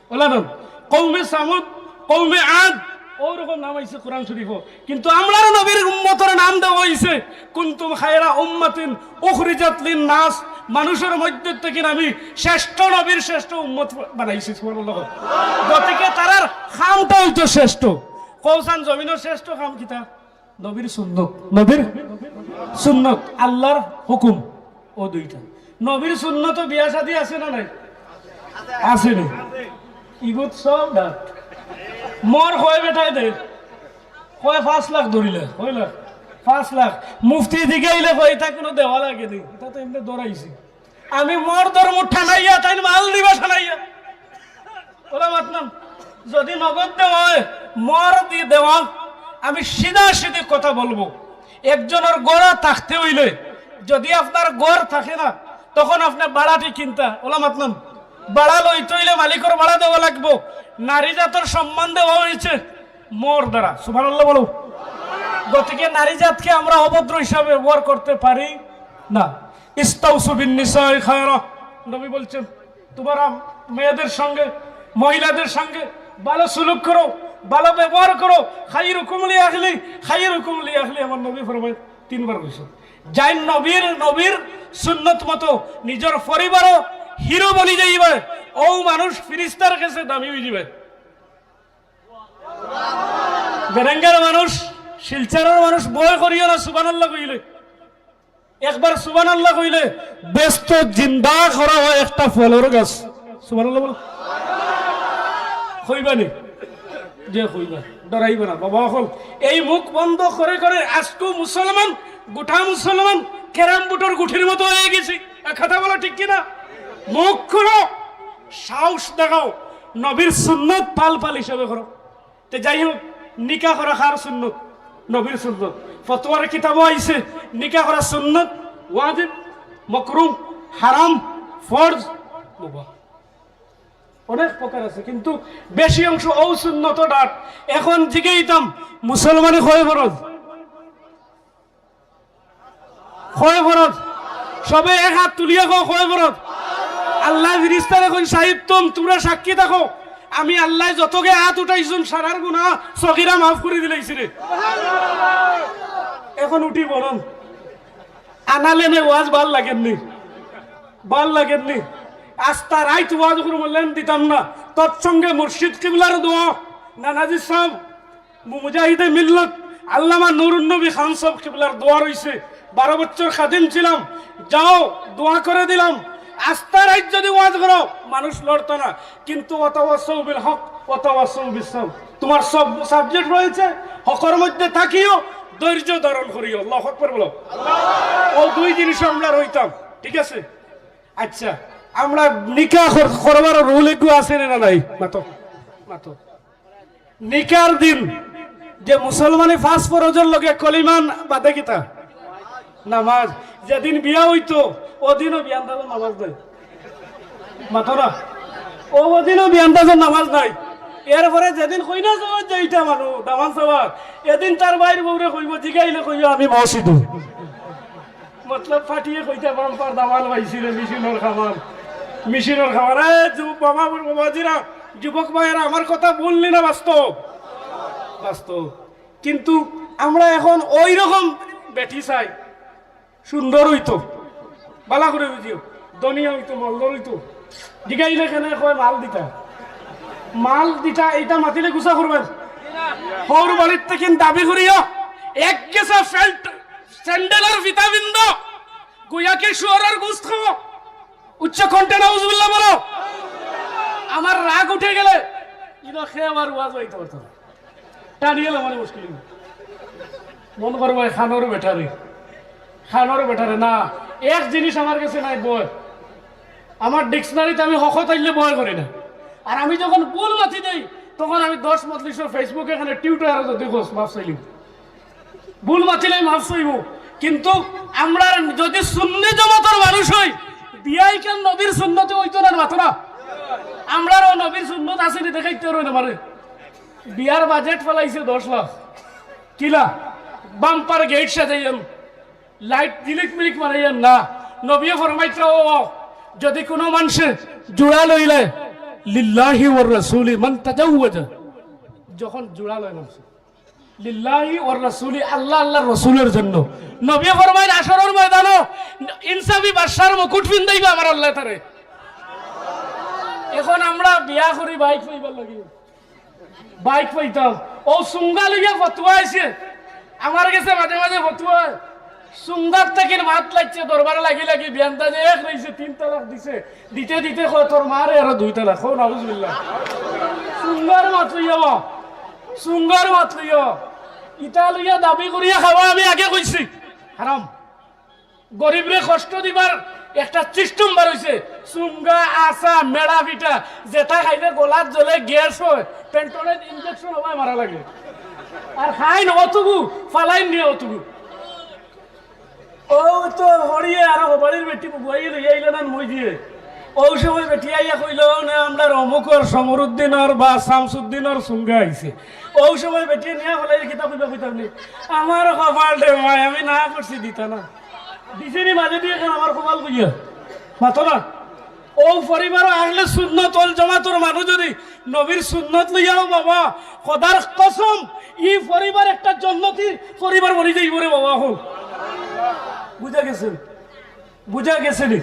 ওলা নাম কওমে সামুদ, কওমে আদ, ওরকম নাম আইছে কোরআন শরীফও। কিন্তু আমরার নবীর উম্মতর নাম দেওয়া হইছে, "কুনতুম খায়রা উম্মাতিন উখরিজাত লিন নাস।" মানুষের মধ্যে থেকে আমি শ্রেষ্ঠ নবীর শ্রেষ্ঠ উম্মত বানাইছি। সুবহানাল্লাহ। গতিকে তারার খামটা হইতো শ্রেষ্ঠ। কওছান জমিনের শ্রেষ্ঠ খাম কিতা? নবীর সুন্নত। নবীর সুন্নত, আল্লাহর হুকুম, ও দুইটা। নবীর সুন্নত বিয়া শাদী আছে না নাই? আছে নি? ইগুত সব ডাট। মোর কয় বেটায় দে, কয় পাঁচ লাখ ধরিলে, কয় লাখ? পাঁচ লাখ। মুফতি দিকে আইলে কয়, "ইটা কোনো দেওয়া লাগে নি, ইটা তো এমনি ধরাইছি।" আমি মোর ধর্ম ঠানাইয়া, তাইন মাল দিবা ঠানাইয়া। ওলা মাতলাম, যদি নগদ দেওয়া হয়, মোর দি দেওয়া, আমি সিধা সিধি কথা বলবো। একজনের গড়া থাকতে হইলে, যদি আপনার গড় থাকে না, তখন আপনি বাড়াটি কিনতা। ওলা মাতলাম, বাড়া লইতে হইলে মালিকর বাড়া দেওয়া লাগবো। নারী জাতর সম্মান দেওয়া হয়েছে মোর দ্বারা। সুবহানাল্লাহ বলো। গতিকে নারী জাতকে আমরা অভদ্র হিসাবে ব্যবহার করতে পারি না। ইস্তাউসু বিন নিসাই খায়রা, নবী বলছেন, তোমরা মেয়েদের সঙ্গে, মহিলাদের সঙ্গে ভালো সুলুক করো, ভালো ব্যবহার করো। খাইরুকুম লি আহলি, খাইরুকুম লি আহলি, আমার নবী ফরমায়, তিনবার কইছে। যাই নবীর, নবীর সুন্নত মতো নিজের পরিবারও হিরো বনি যাইবে, ও মানুষ ফিরিস্তার কাছে দামি হয়ে যাবে। বেরেঙ্গার মানুষ, শিলচরের মানুষ ভয় করিও না সুবহানাল্লাহ কইলে। একবার সুবহানাল্লাহ কইলে বেহেস্তো জিন্দা করা হয় একটা ফলর গাছ। সুবহানাল্লাহ বলো। কইবা নি? যে কইবা, ডরাইবা না। বাবা অকল, এই মুখ বন্ধ করে করে আজকেও মুসলমান, গোটা মুসলমান ক্যারাম বোর্ডর গুটির মতো হয়ে গেছি। এক কথা বলো, ঠিক কিনা? মুখ খুলো, সাহস দেখাও, নবীর সুন্নত পাল পাল হিসাবে করো। তে যাই হোক, নিকা করা কার সুন্নত? নবীর সুন্নত। ফতোয়ার কিতাবও আইছে, নিকা করা সুন্নত, ওয়াজিব, মকরুহ, হারাম, ফরজ, মুবাহ। অনেক প্রকার আছে, কিন্তু বেশি অংশ ও সুন্নত ডাট। এখন জিগাইতাম, মুসলমানে কয় ফরজ? কয় ফরজ? সবে এক হাত তুলিয়া কও, কয় ফরজ? আল্লাহ ফিরিস্তারে কইন, "সাহিব তুম, তোমরা সাক্ষী থাকো, আমি আল্লাহ যতগে হাত উঠাইছুন, সারার গুনা সগিরা মাফ করি দিলাইছি রে।" এখন উঠি বলুন, আনালেনে ওয়াজ ভাল লাগেননি, ভাল লাগেননি। আস্তা রাইত ওয়াজ করবো, লেন দিতাম না। তৎসঙ্গে মুর্শিদ কিবলার দোয়া, নানাজি সাহেব, মুজাহিদে মিল্লত আল্লামা নুরুন নবী খান সাহেব কিবলার দোয়া রইছে, "বারো বছর খাদিম ছিলাম, যাও দোয়া করে দিলাম।" আস্তা রাইত যদি ওয়াজ করো, মানুষ লড়তো না, কিন্তু "ওয়াতাওয়াসাউ বিল হক, ওয়াতাওয়াসাউ বিস সাবর।" তোমার সব সাবজেক্ট রয়েছে, হকর মধ্যে থাকিও, ধৈর্য ধারণ করিও। আল্লাহু আকবার বলো। ও দুই জিনিস আমরা রইতাম, ঠিক আছে? আচ্ছা, আমরা নিকা কর-, করবার রুল একটু আছে না নাই? মাতো, মাতো। নিকার দিন যে মুসলমানে পাঁচ ফরজর লগে কলিমান বাদে কিতা? নামাজ। যেদিন বিয়া হইতো, ওদিনও বিয়ান্দাজর নামাজ নাই। মাতো না? ও, ওদিনও বিয়ান্দাজর নামাজ নাই। এরপরে যেদিন কইনা যাওয়ার যে ইটা মানু, দামান সাওয়ার, এদিন তার বাইর বউরে কইবো, জিগাইলে কইবো, "আমি মসজিদো।" মতলব ফাটিয়ে কইতা, "বাম্পার দামান পাইছি রে, মেশিনর খাবার, মেশিনর খাবার।" এ যুব-, বাবা, বাবাজিরা, যুবক ভাইয়েরা, আমার কথা ভুল নি না বাস্তব? বাস্তব। কিন্তু আমরা এখন ওই রকম বেটি চাই, সুন্দর হইতো, বালা করে বুঝিও, ধনী হইতো, মালদার হইতো। জিগাইলে কেনে কয় মাল দিতা, মাল দিতা, এইটা মাতিলে গুছা করবেন। হৌর বাড়ির থেকে দাবি করিও, এক গেছে ফেল্ট স্যান্ডেলর ফিতা বিন্দো, গুয়াকে শুয়ারের গোস্ত খাবো। উচ্চ কণ্ঠে নাউজুবিল্লাহ বলো। আমার রাগ উঠে গেলে ইনো খে আমার ওয়াজ হইতে পারতো না। টানিয়ে এলো মানে মুশকিল। মন করবো খানোর বেটারে, খানোর বেটারে না। এক জিনিস আমার কাছে নাই, বয়। আমার ডিকশনারিতে আমি হকত আইলে বয় করি না। আর আমি যখন ভুল মাতি দেই, তখন আমি দশ মজলিসের Facebook এখানে টিউটার যদি গোস মাফ চাইলি, ভুল মাতিলে মাফ চাইব। কিন্তু আমরা যদি সুন্নি জমাতর মানুষ হই, বিয়াই কেন নবীর সুন্নতে হইতো না, মাতো না। আমরারও নবীর সুন্নত আছে নি, দেখাইতে পারবে না মানে। বিয়ার বাজেট ফেলাইছে দশ লাখ, কিলা বাম্পার গেট সাজাইয়াম, লাইট জিলিক মিলিক মারাইয়াম না। নবীয়ে ফরমাইতরা, ও যদি কোনো মানুষে জুড়া লইলে, লিল্লাহি ওয়ার রাসূলি মান তাজাওয়াজা, যখন জুড়া লয় মানুষ, লিল্লাহি ওয়ার রাসূলি, আল্লাহ আল্লাহর রসুলের জন্য। নবী ফরমাইন, হাশরর ময়দানো ইনসাফি বাদশার মুকুট ফিন্দাইবা আমার আল্লাহ তারে। এখন আমরা বিয়া করি বাইক পাইবার লাগি, বাইক পাইতাম। ও সুঙ্গা লইয়া ফতুয়া আইছে, আমার গেছে মাঝে মাঝে ফতুয়া। সুঙ্গার তাকির মাত লাগছে, দরবারে লাগি লাগি বিয়ানটা যে এক রইছে, তিন তালাক দিছে, দিতে দিতে কয়, "তোর মারে আরো দুই তালাক।" কও নাউজুবিল্লাহ। সুঙ্গার মাত লইয়া বা, সুঙ্গার মাত লইয়া। ইটা লইয়া দাবি করিয়া খাওয়া আমি আগে কইছি, হারাম। গরিবরে কষ্ট দিবার একটা সিস্টেম বার হইছে। সুঙ্গা, আসা, মেড়া ফিটা, যেটা খাইলে গলাত জ্বলে, গ্যাস হয়, পেন্টনের ইনজেকশন হওয়ায় মারা লাগে। আর খাইন অতগু, ফালাইন নিয়ে অতগু। ও তো হরিয়ে আর হবাড়ির বেটি বুয়াই লইয়া আইলে না মই দিয়ে। ও সময় বেটি আইয়া কইল, "না, আমরা অমুকর, সমরুদ্দিনর বা শামসুদ্দিনর সুঙ্গা আইছে।" ও সময় বেটি নিয়া হলাই কিতা কইবা কইতাম নি? আমার কপাল রে মাই, আমি না করছি দিতা না। দিছেনি মাঝে দিয়ে কেন আমার কপাল কইয়া? মাতো না। ও পরিবার আহলে সুন্নত ওয়াল জামাতর মানুষ যদি নবীর সুন্নত লইয়াও বাবা, খোদার কসম, ই পরিবার একটা জন্নতি পরিবার বনি যাইব রে বাবা। হল বুঝা গেছে, বুঝা গেছে নি?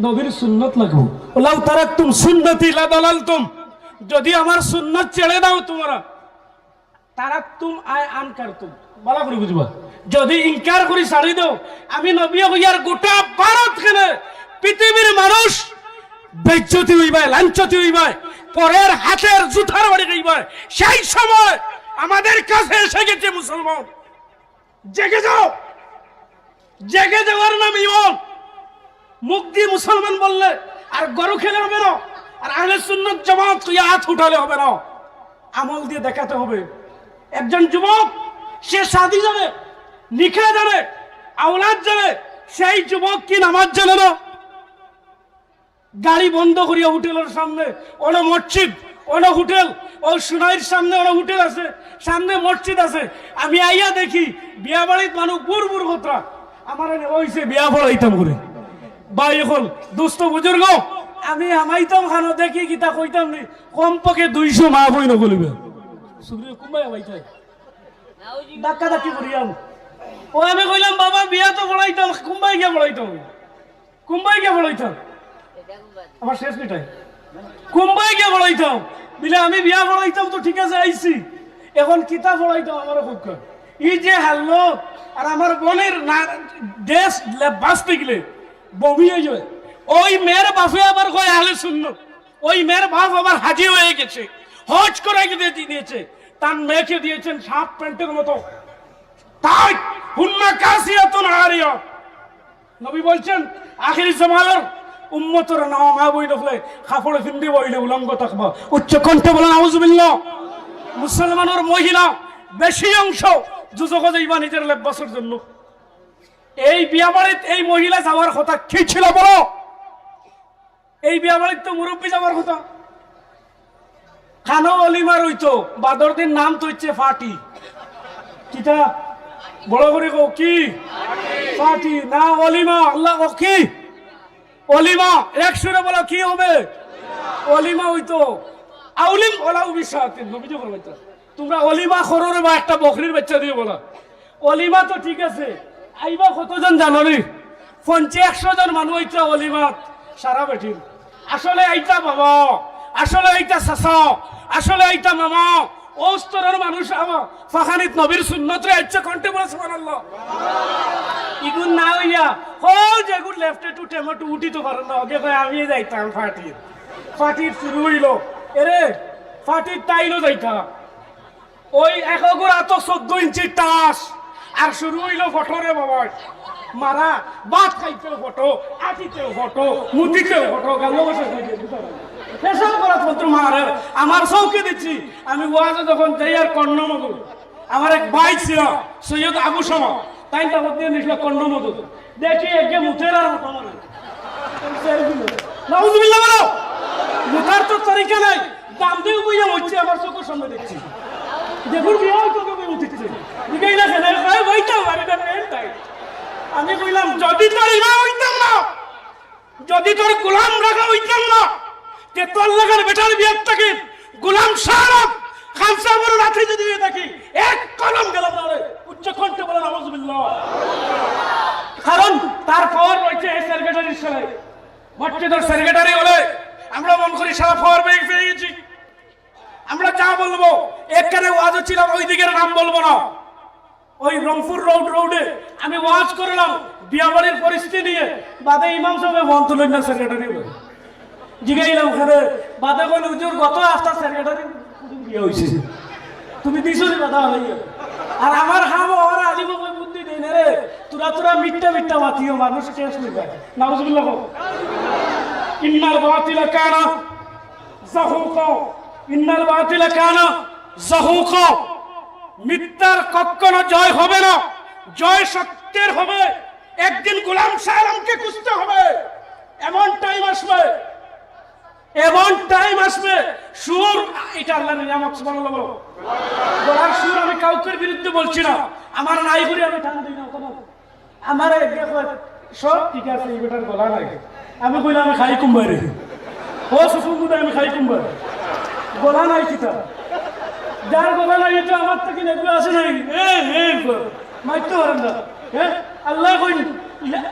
নবীর সুন্নত লাগবো। ওলাউ তারাকতুম সুন্নতি লাদালালতুম, যদি আমার সুন্নত ছেড়ে দাও তোমরা, তারাকতুম আই আনকারতুম, ভালা করি বুঝবা। যদি ইনকার করি ছাড়ি দেও, আমি নবী হইয়ার গোটা ভারত কেনে পৃথিবীর মানুষ বেইজ্জতি হইবায়, লাঞ্ছতি হইবায়, পরের হাতের জুতার বাড়ি খাইবায়। সেই সময় আমাদের কাছে এসে গেছে মুসলমান। জেগে যাও, জেগে যাওয়ার নাম ইমান। মুখ দিয়ে মুসলমান বললে আর গরু খেলে হবে না, আর আহলে সুন্নত জামাত তুই হাত উঠালে হবে না, আমল দিয়ে দেখাতে হবে। একজন যুবক, সে শাদী জানে, নিকাহ জানে, আওলাদ জানে, সেই যুবক কি নামাজ জানে না? গাড়ি বন্ধ করিয়া হোটেলের সামনে, অনো মসজিদ, অনো হোটেল, ও সুনাইর সামনে অনো হোটেল আছে, সামনে মসজিদ আছে। আমি আইয়া দেখি বিয়া বাড়িত মানুষ বুড় বুড় কতরা। আমার এনে অইছে বিয়া পড়াইতাম করে। ভাই, এখন দুস্থ বুজুর্গ, আমি হামাইতাম খানো দেখি কিতা কইতাম নি, কমপক্ষে দুইশো মা বই নকলিবে। সুগ্রিয় কুম্বাই হামাইতে ধাক্কা ধাক্কি করিয়াম। ও আমি কইলাম, "বাবা, বিয়া তো পড়াইতাম, কুম্বাই গিয়া পড়াইতাম।" কুম্বাই গিয়া পড়াইতাম। আমার শেষ মিটাই। কুম্বাই গিয়া পড়াইতাম। বিলে আমি বিয়া পড়াইতাম তো ঠিক আছে, আইছি। এখন কিতা পড়াইতাম আমার খুব কম। এই যে হাল্লত, আর আমার বোনের না, ড্রেস লে-, বাঁচতে গেলে বমি হয়ে যাবে। ওই মেয়ের বাপে আবার কয় আহলে সুন্নত। ওই মেয়ের বাপ আবার হাজি হয়ে গেছে, হজ করে গিয়ে দিয়েছে, তার মেয়েকে দিয়েছেন হাফ প্যান্টের মতো। তাই হুন্না কাসিয়াতুন আরিয়া। নবী বলছেন, আখেরি জমানার উম্মতর নাম মা বই দেখলে কাপড় ফিন্দি বইলে উলঙ্গ থাকবা। উচ্চ কণ্ঠে বলেন, "আউযুবিল্লাহ।" মুসলমানের মহিলা বেশি অংশ দুজখো যাইবা নিজের লেবাসের জন্য। এই বিয়া বাড়িত এই মহিলা যাওয়ার কথা কি ছিল বলো? এই বিয়া বাড়িত তো মুরব্বী যাওয়ার কথা। খানো অলিমা রইতো, বাদর দিন নাম তো হচ্ছে ফাটি। কিতা? বড় করে কও কি? ফাটি। না অলিমা, আল্লাহ কও কি? অলিমা, এক সুরে বলো কি হবে? অলিমা হইতো। আউলিম ওলাউ বিশাতিন, নবীজি ফরমাইতো। তোমরা অলিমা করো রে বা একটা বকরির বাচ্চা দিয়ে বলা। অলিমা তো ঠিক আছে, আইবা কতজন জানো নি? পঞ্চাশ একশো জন মানুষ আইতা অলিমা, সারা বেটিন। আসলে আইতা বাবা, আসলে আইতা চাচা, আসলে আইতা মামা, অউ স্তরর মানুষ আমার ফাখানিত নবীর সুন্নতরে আইচ্ছা কণ্ঠে বলে সুবহানাল্লাহ। ইগুন না অইয়া, হউ যেগুন লেফটে টু টেমো টু উঠিতো পারে না, ওকে কয় আমি যাইতাম ফাটির। ফাটির শুরু অইলো, এরে ফাটির তাইলো যাইতা। ওই এক অগুর আতো চৌদ্দ ইঞ্চি টাস, আর শুরু অইলো ফটো রে বাবা। মারা, ভাত খাইতেও ফটো, আটিতেও ফটো, মুতিতেও ফটো, গালো বসে খাইতে। পেশাব করাত মাত্র মারে, আমার চউখে দেখছি, আমি ওয়াজে যখন যাই আর কর্ণ মধু, আমার এক ভাই ছিল সৈয়দ আবু শামা, তাইন তাবত দিয়া নিছিল কর্ণ মধু। দেখি একে মুতের আর মুতা মারে। নাউজুবিল্লাহ বলো। মুতার তো তরিকা নাই। দাম দিয়ে বইয়া হচ্ছে আমার চোখের সামনে দেখছি। দেখুন বিয়া হইতো কেউ উঠছে। দিকেই না খেলে, ভাই, ভাই, তো আমি না মেন তাই। আমি কইলাম, যদি তোর ইমাম হইতাম না, যদি তোর গোলাম রাখা হইতাম না, তে তোর লাগার বেটার বিয়ার থাকি গোলাম শাহ আলম খান সাহেবের রাতে যদি হয়ে থাকি, এক কদম গেলাম না রে। উচ্চ কণ্ঠে বলেন, "নাউজুবিল্লাহ।" কারণ তার পাওয়ার রয়েছে এই সেক্রেটারির সাথে। মসজিদের সেক্রেটারি হলে আমরা মন করি সারা পাওয়ার ব্যাংক পেয়ে গেছি। আমরা যা বলবো, এখানে ওয়াজও ছিলাম, ওই দিকের নাম বলবো না। ওই রংপুর রোড, রোডে আমি ওয়াজ করলাম বিয়াবাড়ির পরিস্থিতি নিয়ে। বাদে ইমাম সাহেব ফোন তুলেন না, সেক্রেটারি বলে। জিগাইলাম, "কেনে?" বাদে কইল, "হুজুর, গত হাপ্তা সেক্রেটারি বিয়া হইছে। তুমি দিছো নি বাধা হইয়া?" আর আমার হাম ওরা আলিম বুদ্ধি দেই না রে। তোরা তোরা মিথ্যা মিথ্যা মাতিও, মানুষ কেস নিবা। নাউজুবিল্লাহ। ইন্নাল বাতিলা কানা জাহুকা, ইন্নাল বাতিলা কানা জাহুকা। মিথ্যার কখনো জয় হবে না, জয় সত্যের হবে। একদিন গোলাম শাহ আলমকে খুঁজতে হবে। এমন টাইম আসবে, এমন টাইম আসবে, সুর, এটা আল্লাহর নিয়ামত, সুবহানাল্লাহ বলো। গলার সুর আমি কাউকের বিরুদ্ধে বলছি না, আমার নাই করে আমি টান দিই না, কোনো আমার এক ইয়ে কয়, "সব ঠিক আছে, এই বেটার গলা নাই।" আমি কইলাম, "আমি খাই কুম্বারে।" ও সুকুন বুঝে আমি খাই কুম্বারে। গলা নাই কিতা? যার গলা নাই, এটা আমার থেকে নেবে আসে নাই। এ, এ, মারতে পারেন না। হ্যাঁ? আল্লাহ কইন,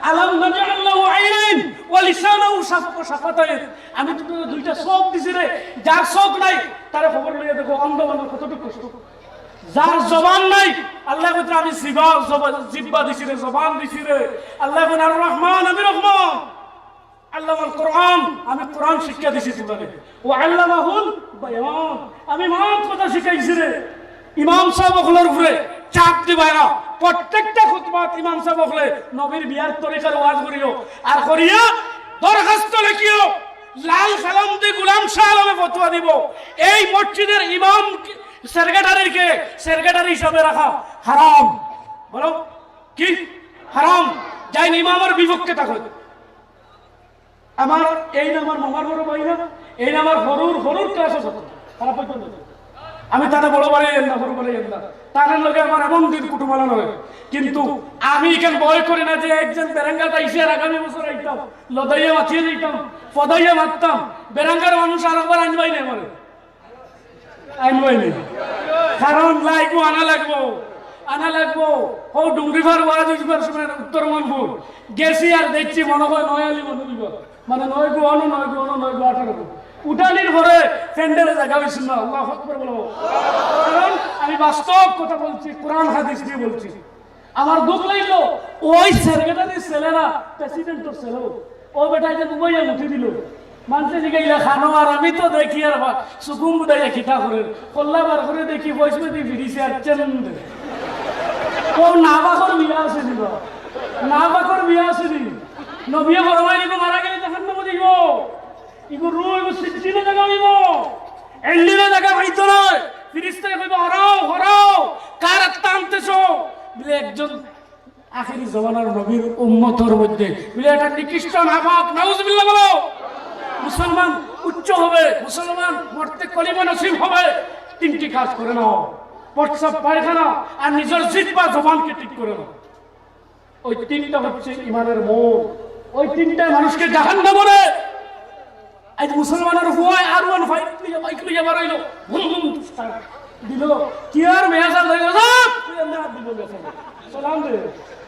"আলাম নাজআল লাহু আইনাইন ওয়া লিসানাহু শাফ-, ওয়া শাফাতাইন।" আমি তো তোরে দুইটা চোখ দিছি রে, যার চোখ নাই, তারে খবর লইয়া দেখো, অন্ধ মানুষ কতটুকু কষ্ট। যার জবান নাই, আল্লাহ কইতরা আমি জিবা, জবা-, জিব্বা দিছি রে, জবান দিছি রে। আল্লাহ কইন, "আর রহমান, আমি রহমান।" আল্লামাল কোরআন, আমি কোরআন শিক্ষা দিছি তোমারে। "ওয়া আল্লামাহুল বায়ান", আমি মাত কথা শিখাইছি রে। ইমাম সাহেব অকলর উপরে চাপ দিবায় না। প্রত্যেকটা খুতবাত ইমাম সাহেব অকলে নবীর বিয়ার তরিকার ওয়াজ করিও। আর করিয়া দরখাস্ত লেখিও, লাল কালাম দি গোলাম শাহ আলমে ফতোয়া দিব। এই মসজিদের ইমাম সেক্রেটারিকে সেক্রেটারি হিসাবে রাখা হারাম। বলো, কি? হারাম। যাইন ইমামর বিপক্ষে থাকো। আমার এই না আমার মামার বড় ভাই না, এই না আমার হরুর, হরুর ক্লাসে থাকো। খারাপ হইতো না। আমি তারে বড় ভাই এর না, হরু ভাই এর না। তার লগে আমার এমন দিন কুটুমালা নয়। কিন্তু আমি এখানে ভয় করি না যে একজন বেরাঙ্গাত আইসে আর আগামী বছর আইতাম, লদাইয়া মাতিয়ে দিতাম, ফদাইয়া মারতাম। বেরাঙ্গার মানুষ আর একবার আনবাই না মানে। আইন বইনি। কারণ লাইগু আনা লাগবো, আনা লাগবো। ও ডুংরিফার ওয়াজ হইবার সময় উত্তর মনপুর গেছি আর দেখছি মনে হয় নয় আলি মনে হইব। মানে নয় গু অনো, নয় গু অনো, নয় গু আঠারো গু। উঠানির পরে প্যান্ডেলে জায়গা হইছিল না। আল্লাহু আকবার বলো। কারণ আমি বাস্তব কথা বলছি, কোরআন হাদিস দিয়ে বলছি। আমার দুখ লাগলো, ওই সেক্রেটারির ছেলে না, প্রেসিডেন্টর ছেলে। ও বেটা, এটা ঘুমাইয়া মুঠি দিল। মানষে জিগাইলা, "খানো?" আর আমি তো দেখি আর বা-, সুকুম বুদাইয়া খিতা করে, কল্লা বার করে দেখি, বয়স বেদি ফিরিছে আর চেন। ও না বাকর বিয়া আছে নি বা? না বাকর বিয়া আছে নি? নবিয়ে ফরমাইলি গো, মারা গেলে জাহান্নামে যাইব। ইগো রু, ইগো সিজিনে জায়গা হইব। এন্ডিনে জায়গা হইতো নয়। ফিরিস্তায় কইব, "হরাও, হরাও, কার আত্মা আনতেছো?" বলে, "একজন আখেরি জমানার নবীর উম্মতর মধ্যে।" বলে, "এটা নিকৃষ্ট নাপাক।" নাউজুবিল্লাহ বলো। মুসলমান উচ্চ হবে, মুসলমান মরতে কলিমা নসিব হবে। তিনটি কাজ করে নাও, প্রস্রাব পায়খানা আর নিজের জিহ্বা জবানকে ঠিক করে নাও। ওই তিনটা হচ্ছে ইমানের মোড়। ওই তিনটা মানুষকে জাহান্নামে নেয়। আজ মুসলমানের হুয়ায় আর ওয়ান ফাইভ লইয়া, বাইক লইয়া বার হইলো, ভুম ভুম দিল। কি আর মেয়া সাল হইলো, সালাম দিল মেয়া সাল। সালাম দে।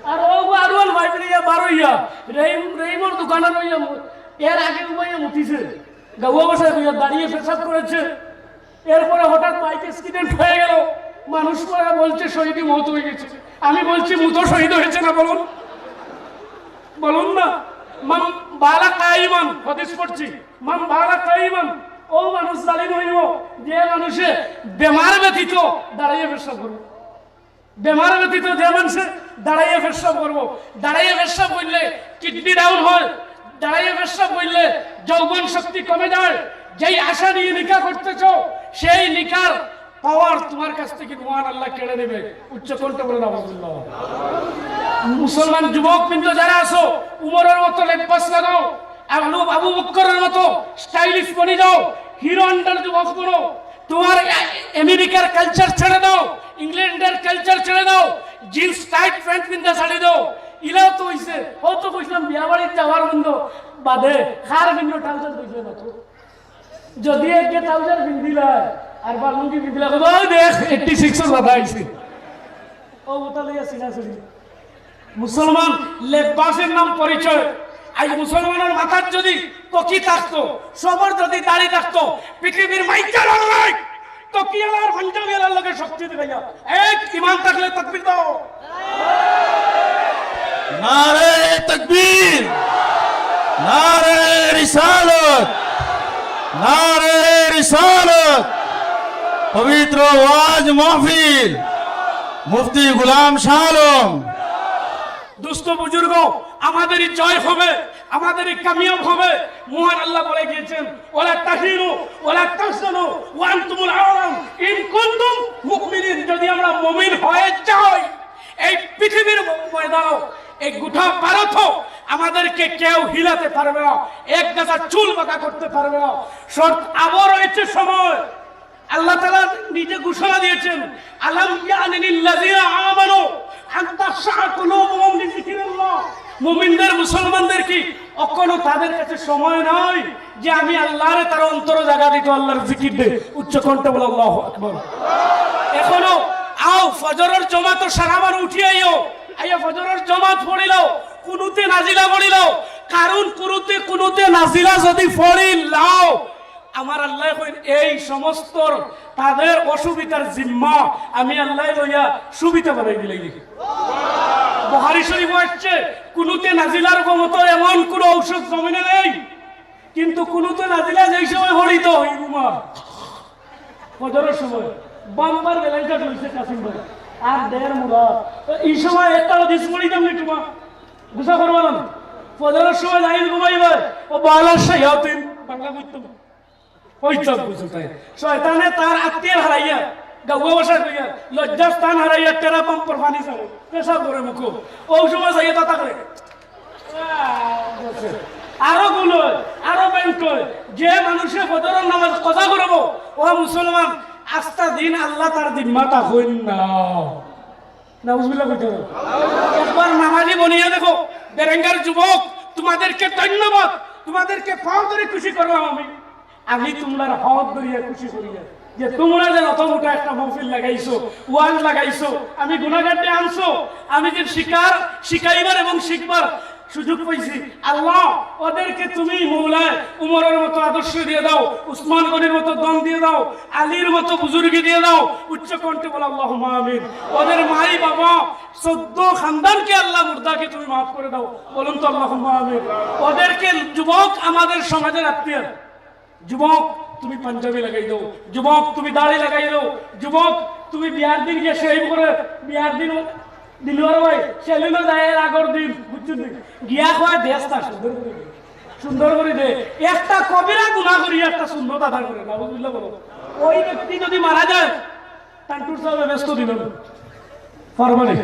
আর ও আর ওয়ান ফাইভ লইয়া বার হইয়া, রহিম, রহিমর দোকানে রইয়া মু-, এর আগে উবাইয়া মুতিছে। গাউয়া ভাষায় কইয়া দাঁড়িয়ে পেশাব করেছে। এরপরে হঠাৎ বাইক অ্যাক্সিডেন্ট হয়ে গেল, মানুষ মারা বলছে শহীদি মত হয়ে গেছে। আমি বলছি, মুতো শহীদ হয়েছে না? বলুন, বলুন না। মান বালা কাইমান, হাদিস পড়ছি, মান বালা কাইমান, ও মানুষ জালিম হইব যে মানুষে বেমার ব্যতীত দাঁড়াইয়া পেশাব করবো। বেমার ব্যতীত যে মানুষে দাঁড়াইয়া পেশাব করবো, দাঁড়াইয়া পেশাব করলে কিডনি ডাউন হয়, দাঁড়াইয়া পেশাব করলে যৌবন শক্তি কমে যায়। যেই আশা নিয়ে নিকা করতেছ, সেই নিকার পাওয়ার তোমার কাছ থেকে মহান আল্লাহ কেড়ে নেবে। উচ্চ কণ্ঠে বলে নাউজুবিল্লাহ। মুসলমান যুবক বৃন্দ যারা আছো, উমরের মতো লেবাস লাগাও, আবু আবু বক্করের মতো স্টাইলিশ বনি যাও, হিরো হন্ডার যুবক বনো। তোমার আমেরিকার কালচার ছেড়ে দাও, ইংল্যান্ডের কালচার ছেড়ে দাও, জিন্স টাইট প্যান্ট পিন্দা ছাড়ি দাও। ইলাও তো হইছে, ও তো কইছিলাম বিয়া বাড়িত যাওয়ার বন্ধ বাদে খার ভিন্ন ট্রাউজার বুঝবে না তো। যদি একে ট্রাউজার পিন্দিলা আর বা লুঙ্গি পিন্দিলা, ও দেখ, এইটটি সিক্স এর বাধা আইছে। ও ওটা লইয়া সিনা সিনি। মুসলমান লেবাসের নাম পরিচয়। আজ মুসলমানের মাথার যদি টকি থাকতো, সবার যদি দাড়ি থাকতো, পৃথিবীর মাইকেল আল্লাহ টকিওয়ালার পাঞ্জাবিওয়ালার লগে শক্তি দিবে না। এক ইমান থাকলে তকবীর দাও। নারে তকবীর, নারে রিসালত, নারে রিসালত, পবিত্র ওয়াজ মাহফিল, মুফতি গোলাম শাহ আলম। দোস্ত বুজুর্গ, আমাদেরই জয় হবে, আমাদেরই কামিয়াব হবে। মহান আল্লাহ বলে গিয়েছেন, ওয়ালা তাহিনু ওয়ালা তাহজানু ওয়া আনতুমুল আ'লাউনা ইন কুনতুম মুমিনিন। যদি আমরা মুমিন হয়ে যাই, এই পৃথিবীর ময়দানও, এই গোটা ভারতও আমাদেরকে কেউ হিলাতে পারবে না, এক গাছা চুল বাঁকা করতে পারবে না। শর্ত আবার রয়েছে সময়। আল্লাহ তাআলা নিজে ঘোষণা দিয়েছেন, আলাম ইয়ানি লিল্লাযিনা আমানু আন তাখশাআ কুলুবুহুম লিযিকরিল্লাহ। মুমিনদের, মুসলমানদের কি অখনো তাদের কাছে সময় নাই যে আমি আল্লাহরে তার অন্তরে জাগা দিত, আল্লাহর জিকির দে? উচ্চ কণ্ঠে বলো, আল্লাহু আকবার। এখনো আও, ফজরের জমাতো সারা বার উঠি আইও, আইয়া ফজরের জমাত পড়িলাও, কুনুতে নাজিলা পড়িলাও। কারণ কুনুতে, কুনুতে নাজিলা যদি পড়িলাও, আমার আল্লাহ কইন, এই সমস্ত তাদের অসুবিধার জিম্মা আমি আল্লাহ লইয়া সুবিধা বানাই দিলাই। বুখারী শরীফ আসছে, কুনুতে নাজিলার ক্ষমতা এমন কোন ঔষধ জমিনে নেই, কিন্তু কুনুতে নাজিলা যেই সময় হরিত হই ঘুমা ফজরের সময় বাম্পার বেলাইটা রয়েছে কাসিম ভাই, আর দেড় মুরা। তো এই সময় একটা হাদিস পড়ি দাম নি তোমার গুছা করবো না। ফজরের সময় লাইন ঘুমাইবে, ও বালা শায়াতিন, বাংলা করতাম। ওই চোখ বুঝতে তাই। শয়তানে তার আত্মীয় হারাইয়া, গাউয়া ভাষা কইয়া, লজ্জাস্থান হারাইয়া টেরা পাম্পর পানি ছাড়ে, পেশাব করে মুখো। ও সময় যাইয়া তাতা করে। আরো গুণ হয়, আরো ব্যাংক হয়। যে মানুষে ফজরের নামাজ কাজা করবো, ও মুসলমান, আস্তা দিন আল্লাহ তার জিম্মাটা হইন না। নাউজুবিল্লাহ কইতে হবে। একবার নামাজি বনিয়া দেখো, বেরেঙ্গার যুবক, তোমাদেরকে ধন্যবাদ, তোমাদেরকে পাও ধরে খুশি করলাম আমি। আমি তোমরার হক ধরিয়া খুশি করিয়া যে তোমরা যে অত মোটা একটা মহফিল লাগাইছো, ওয়াজ লাগাইছো, আমি গুনাহগারকে আনছো, আমি যে শিকার, শিখাইবার এবং শিখবার সুযোগ পাইছি। আল্লাহ, ওদেরকে তুমি মৌলায় উমরের মতো আদর্শ দিয়ে দাও, উসমান গনির মতো দম দিয়ে দাও, আলীর মতো বুজুর্গি দিয়ে দাও। উচ্চ কণ্ঠে বলো, আল্লাহুম্মা আমিন। ওদের মাই বাবা, চোদ্দ খানদানকে আল্লাহ মুর্দাকে তুমি মাফ করে দাও। বলুন তো, আল্লাহুম্মা আমিন। ওদেরকে, যুবক, আমাদের সমাজের আত্মীয়, যুবক, তুমি পাঞ্জাবি লাগাই দাও, যুবক, তুমি দাড়ি লাগাই দাও, যুবক, তুমি বিয়ার দিন গিয়া শেভ করে, বিয়ার দিন ডেলিভারি বয় সেলুনে যায় এর আগর দিন, বুঝছেন নি? গিয়া কয় দেশটা সুন্দর করে দে, সুন্দর করে দে। একটা কবিরা গুনাহ করি একটা সুন্নত আদায় করে, নাউজুবিল্লাহ বলো। ওই ব্যক্তি যদি মারা যায়, তান্টুর সাহেব ব্যস্ত দিল, পারবানি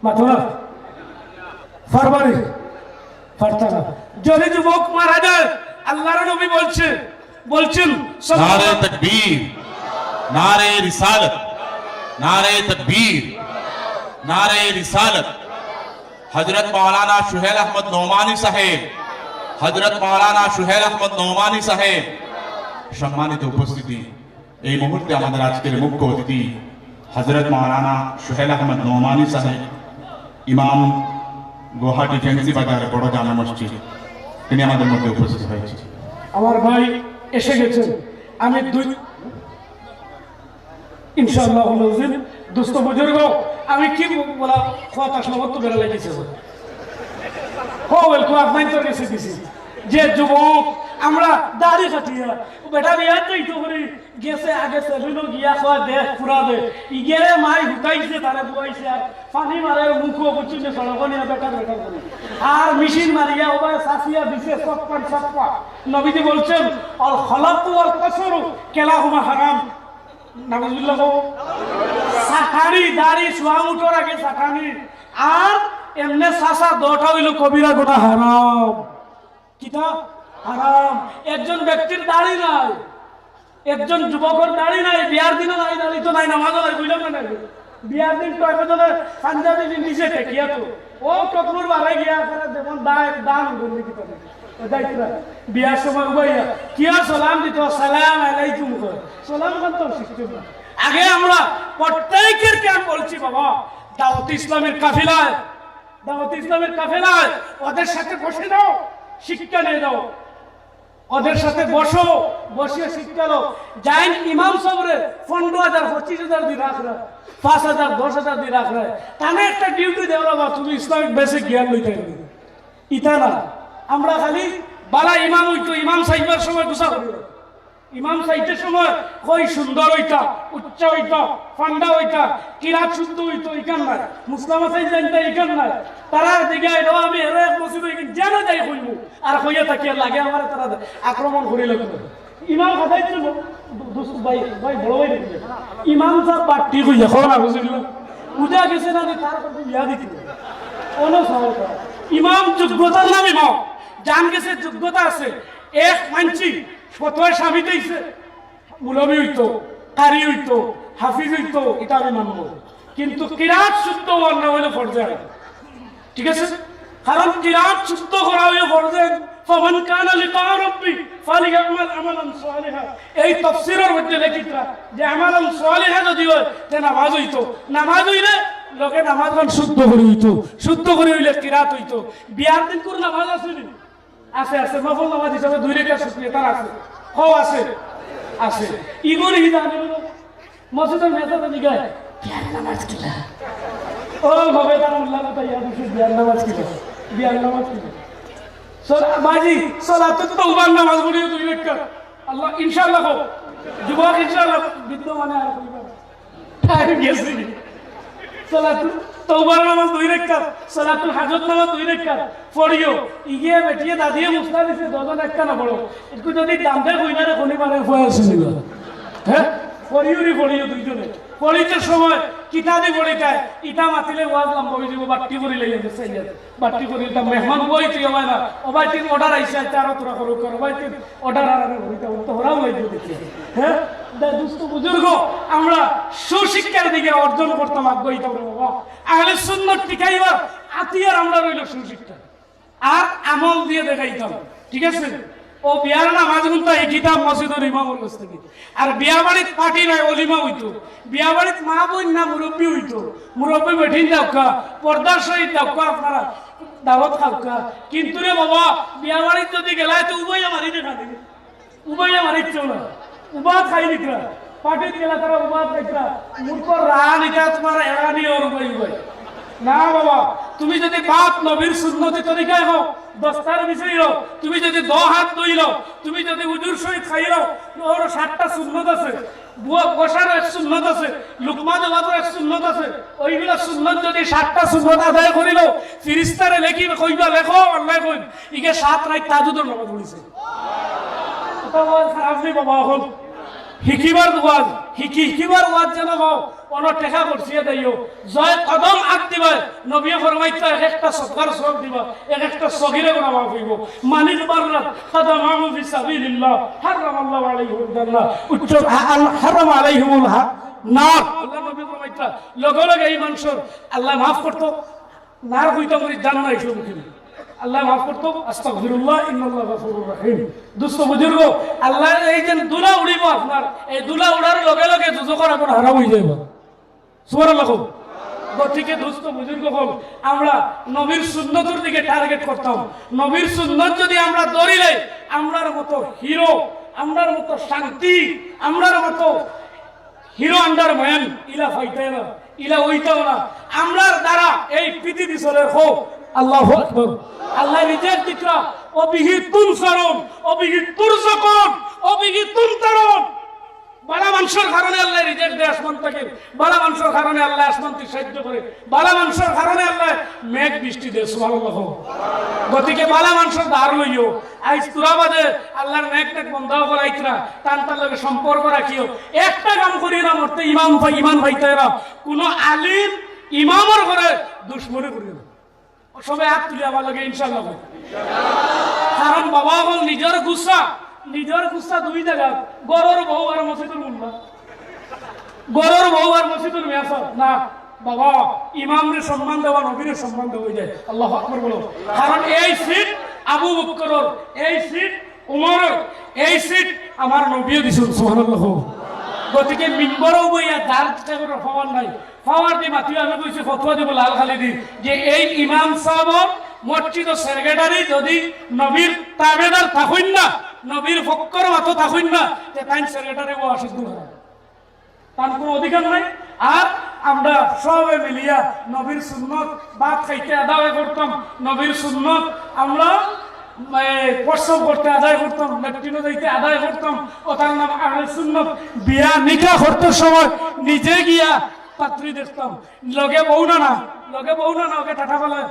মাথো না, পারবানি পারতা না। যদি যুবক মারা যায়, আল্লাহর নবী বলছে, বলছেন, নারে তকবীর, নারে রিসালত, নারে তকবীর, নারে রিসালত। হযরত মাওলানা সুহেল আহমদ নোমানী সাহেব, হযরত মাওলানা সুহেল আহমদ নোমানী সাহেব। সম্মানিত উপস্থিতি, এই মুহূর্তে আমাদের আজকের মুখ্য অতিথি হযরত মাওলানা সুহেল আহমদ নোমানী সাহেব, ইমাম, গুয়াহাটি ফেন্সি বাজার বড় জামে মসজিদ, তিনি আমাদের মধ্যে উপস্থিত হয়েছেন। আমার ভাই এসে গেছেন। আমি দুই ইনশাআল্লাহ। দুস্ত বুজুর্গ, আমি কি বলা, কথা সমস্ত বেড়া লাগিয়েছে। হো, ওয়েলকাম, আপনার তো গেছে দিছি। যে যুবক, আমরা দাড়ি কাটিয়া, বেটা বিয়া তো ইতো করি, গেছে আগে সেলুনো গিয়া খোয়া দে, পুরা দে। ইগেরে মাই হুকাইছে, তারে বুয়াইছে, আর পানি মারে মুখো, বুঝছুন যে সড়ক নিয়ে বেকার বেকার করে। আর মেশিন মারিয়া, ওবায় সাসিয়া দিছে, সপ্পান সপ্পা। নবীজি বলছেন, "আল খলাকু ওয়াল কাসরু কেলাহুমা হারাম।" নাউজুবিল্লাহ কও। সাকানি, দাড়ি, সোয়া মুঠর আগে সাকানি। আর এমনে সাসা দোটা হইল কবিরা গুনাহ, হারাম। কিতা? হারাম। একজন ব্যক্তির দাড়ি নাই, একজন যুবকর দাড়ি নাই, বিয়ার দিনও নাই, দাড়ি তো নাই, নামাজও নাই, বুঝলাম না নাই। বিয়ার দিন তো একজনে পাঞ্জাবি নিচে ঠেকিয়া তো, ও টকলুর বারে গিয়া করে যেমন দায়, দান করলে কি পারে? ও যাইতরা। বিয়ার সময় উবাইয়া, কিয়া সালাম দিত, "সালাম আলাইকুম" কয়। সালাম খান তো শিখতে না। আগে আমরা প্রত্যেকের কে আমি বলছি, বাবা, দাওয়াত ইসলামের কাফেলায়, দাওয়াত ইসলামের কাফেলায় ওদের সাথে বসে যাও, শিক্ষা নিয়ে যাও, ওদের সাথে বসো, বসিয়া শিক্ষা লো। যাইন ইমাম সাবরে পনেরো হাজার, পঁচিশ হাজার দি রাখরা, পাঁচ হাজার, দশ হাজার দি রাখরা, তানে একটা ডিউটি দেওয়া, বাবা, তুমি ইসলামিক বেসিক জ্ঞান লইতে হবে। ইতা না, আমরা খালি বালা ইমাম হইতো, ইমাম সাইবার সময় গুছা করি। ইমাম সাইতের সময় কই সুন্দর হইতা, উচ্চা হইতা, ফান্ডা হইতা, কিরাত শুদ্ধ হইতো, ইখান নাই। মুসলামা সাইজ জানতা, ইখান নাই। তারা দিকে এলো, আমি এর এক মসজিদ হই, যেন যাই কইমু। আর কইয়া থাকি আর লাগে আমার তারা আক্রমণ করি লাগবে। ইমাম খাতাই ছিল, দু-, দুস-, ভাই, ভাই, বড় ভাই দেখি। ইমাম সাহেব বাট্টি কইয়া, কও না, বুঝলি? বুঝা গেছে না যে তার কথা ইয়া দিতে। অন্য সহজ কথা। ইমাম যোগ্যতার নাম ইমাম। জান গেছে যোগ্যতা আছে। এক মানছি, ফতোয়া স্বামী দিছে। মৌলভী হইতো, কারি হইতো, হাফিজ হইতো, এটা আমি মানবো। কিন্তু কিরাত শুদ্ধ হওয়ার নাম হইলো ফরজে আইন। ঠিক আছে? কারণ কিরাত শুদ্ধ করা হইলো ফরজে আইন। "ফামান কানা লিকা রাব্বি ফালিয়ামাল আমালান সালিহা।" এই তফসিরের মধ্যে লেখিতরা যে আমালান সালিহা যদি হয়, তে নামাজ হইতো। নামাজ হইলে লোকে নামাজ গান শুদ্ধ করি হইতো। শুদ্ধ করি হইলে কিরাত হইতো। বিয়ার দিন করে নামাজ আছে নি? আছে, আছে। নফল নামাজ হিসাবে দুই রেকাত শুক্রিয়া তার আছে। হো, আছে। আছে। ইগুলি হিদা আনে বলো। মসজিদের মেসাবে জিগায়, "বিয়ার নামাজ কিলা?" ও, হবে তার মোল্লা কথা, ইয়া দিছে, "বিয়ার নামাজ কিলা? বিয়ার নামাজ কিলা?" সলা-, বাজি, সলাতুত তওবার নামাজ পড়িও দুই রেকাত। আল্লাহ, ইনশাআল্লাহ হোক। যুবক, ইনশাআল্লাহ, বৃদ্ধ মানে আর কইবা না। টাইম গেছে নি? সলাতুল তওবার নামাজ দুই রাকাত, সলাতুল হাজত নামাজ দুই রাকাত। পড়িও, ইগিয়ে বেটিয়ে দাদিয়ে মুসলা দিছে, দুজন একটা না পড়ো। একটু যদি দামটা কই না রে, কোনি পারে উপায় আছে নিবা। হ্যাঁ? পড়িও রে, পড়িও দুইজনে। পড়িতে সময় কিতা দি পড়িতায়, ইটা মাতিলে ওয়াজ লম্বা হয়ে যাবো, বাট্টি করি লইয়া গেছে ইয়া। বাট্টি করি ইটা মেহমান বই তুই আমায় না। ও ভাই, তিন অর্ডার আইছে, আইতে আরো তোরা করো, করো ভাই, তিন অর্ডার আর আমি হইতে হইতে হরাও হয়ে গেছে। হ্যাঁ? দা-, দুস্থ বুজুর্গ, আমরা সুশিক্ষার দিকে অর্জন করতাম আগ্রহী তো বাবা। আহলে সুন্নত টিকাইবার আতিয়ার আমরা রইল সুশিক্ষা। আর আমল দিয়ে দেখাইতাম। ঠিক আছে? ও বিয়ার নামাজ গুনতা এই কিতাব মসজিদের ইমামর কাছ থেকে। আর বিয়া বাড়িত পার্টি নাই, অলিমা হইতো। বিয়া বাড়িত মা বোন না মুরব্বী হইতো। মুরব্বী বেঠিন যাওকা, পর্দার সহিত যাওকা, আপনারা দাওয়াত খাওকা। কিন্তু রে বাবা, বিয়া বাড়িত যদি গেলায় তো উবাইয়া মারি দেখা দিবে। উবাইয়া মারিচ্ছ না। উবাত খাই নিতরা। পার্টিত গেলা তারা উবাত খাইতরা। মূর্খ রান ইটা তোমার এরানি ওর উবাই উবাই। না বাবা, তুমি যদি বাপ নবীর সুন্নতি তরিকায় হও, দস্তার বিষয় হও, তুমি যদি দ হাত ধইল, তুমি যদি উজুর সহিত খাইল, ওর সাতটা সুন্নত আছে। বুয়া বসার এক সুন্নত আছে, লুকমা দেওয়ার এক সুন্নত আছে। ওইগুলা সুন্নত যদি সাতটা সুন্নত আদায় করিল, ফিরিস্তারে লেখি কইবা, "লেখো, আল্লাহ কইন, ইগে সাত রাত তাহাজ্জুদের নামাজ পড়িছে।" এটা ওয়াজ খারাপ নেই বাবা, এখন হিকিবার ওয়াজ, হিকি-, হিকিবার ওয়াজ যেন হও, অনো টেকা করছিয়ে দেইও। জয় কদম আগ দিবায়, নবী ফরমাইতা এক একটা সদকার সওয়াব দিবা, এক একটা সগিরে গুনাহ মাফ হইব। মানিক বাররাত কদমাহু ফি সাবিলিল্লাহ, হারামাল্লাহু আলাইহিল জান্নাহ। উচ্চ, আ-, আল-, হারামা আলাইহিমুল হা-, নার। আল্লাহ নবী ফরমাইতা, লগে লগে এই মানুষের আল্লাহ মাফ করতো। নার হইতাম করি জান নাই শুরু করি। আল্লাহ মাফ করতো, আস্তাগফিরুল্লাহ, ইন্নাল্লাহ গাফুরুর রহিম। দুস্থ বুজুর্গ, আল্লাহ এই যে ধুলা উড়িব আপনার, এই ধুলা উড়ার লগে লগে দুজখর আগুন হারাম হয়ে যাইব। সুবহানাল্লাহ কও। গতিকে দুস্থ বুজুর্গ হল, আমরা নবীর সুন্নতর দিকে টার্গেট করতাম। নবীর সুন্নত যদি আমরা ধরিলে, আমরার মতো হিরো, আমরার মতো শান্তি, আমরার মতো হিরো আন্ডার ম্যান, ইলা ফাইতায় না, ইলা ওইটাও না। আমরার দ্বারা এই পৃথিবী চলের হোক। আল্লাহু আকবার। আল্লাহ রিজিক দিতরা, ও বিহি তুনসারুন, ও বিহি তুরজাকুন, ও বিহি তুমতারুন। বালা মানষর কারণে আল্লাহ রিজিক দেয় আসমান থাকি, বালা মানষর কারণে আল্লাহ আসমান থাকি সাহায্য করে, বালা মানষর কারণে আল্লাহ মেঘ বৃষ্টি দেয়। সুবহানাল্লাহ। গতিকে বালা মানষর ধার লইও, আইজ তুরা বাদে আল্লাহর নেক নেক বন্দাও করাইতরা, তান তার লগে সম্পর্ক রাখিও। একটা কাম করিও না, মরতে ইমাম পাই, ইমান পাইতায় না। কোনো আলিম ইমামর ঘরে দুশমনি করিও না। সবে হাত তুলি আমার লগে ইনশাআল্লাহ কই। কারণ বাবা অকল নিজর গুসা, নিজর গুসা দুই জাগা, ঘরর বউ আর মসজিদর মুল্লা। ঘরর বউ আর মসজিদর মেসাব না। বাবা, ইমামরে সম্মান দেওয়া নবীরে সম্মান দেওয়া অই যায়। আল্লাহু আকবার বলো। কারণ এই সিট আবু বকরর, এই সিট উমরর, এই সিট আমার নবীয়ে দিছইন। সুবহানাল্লাহ। গতিকে মিম্বরও বইয়া যার যেটা করে পাওয়ার নাই, পাওয়ার দি মাতিও। আমি কইছি ফতোয়া দিব লাল খালি দি যে এই ইমাম সাহেব মসজিদর সেক্রেটারি যদি নবীর তাবেদার থাকইন না, নবীর ফক্কর মাতো থাকইন না, তে তাইন সেক্রেটারি ও অসুস্থ হয়। তার কোনো অধিকার নাই। আর আমরা সবে মিলিয়া নবীর সুন্নত ভাত খাইতে আদায় করতাম, নবীর সুন্নত আমরা, এ, প্রস্রাব করতে আদায় করতাম, লেট্রিনো যাইতে আদায় করতাম। ও তার নাম আহলে সুন্নত। বিয়া নিকা করতে সময় নিজে গিয়া পাত্রী দেখতাম, লগে বউ না না, লগে বউ না না, ওকে টাটা বলে,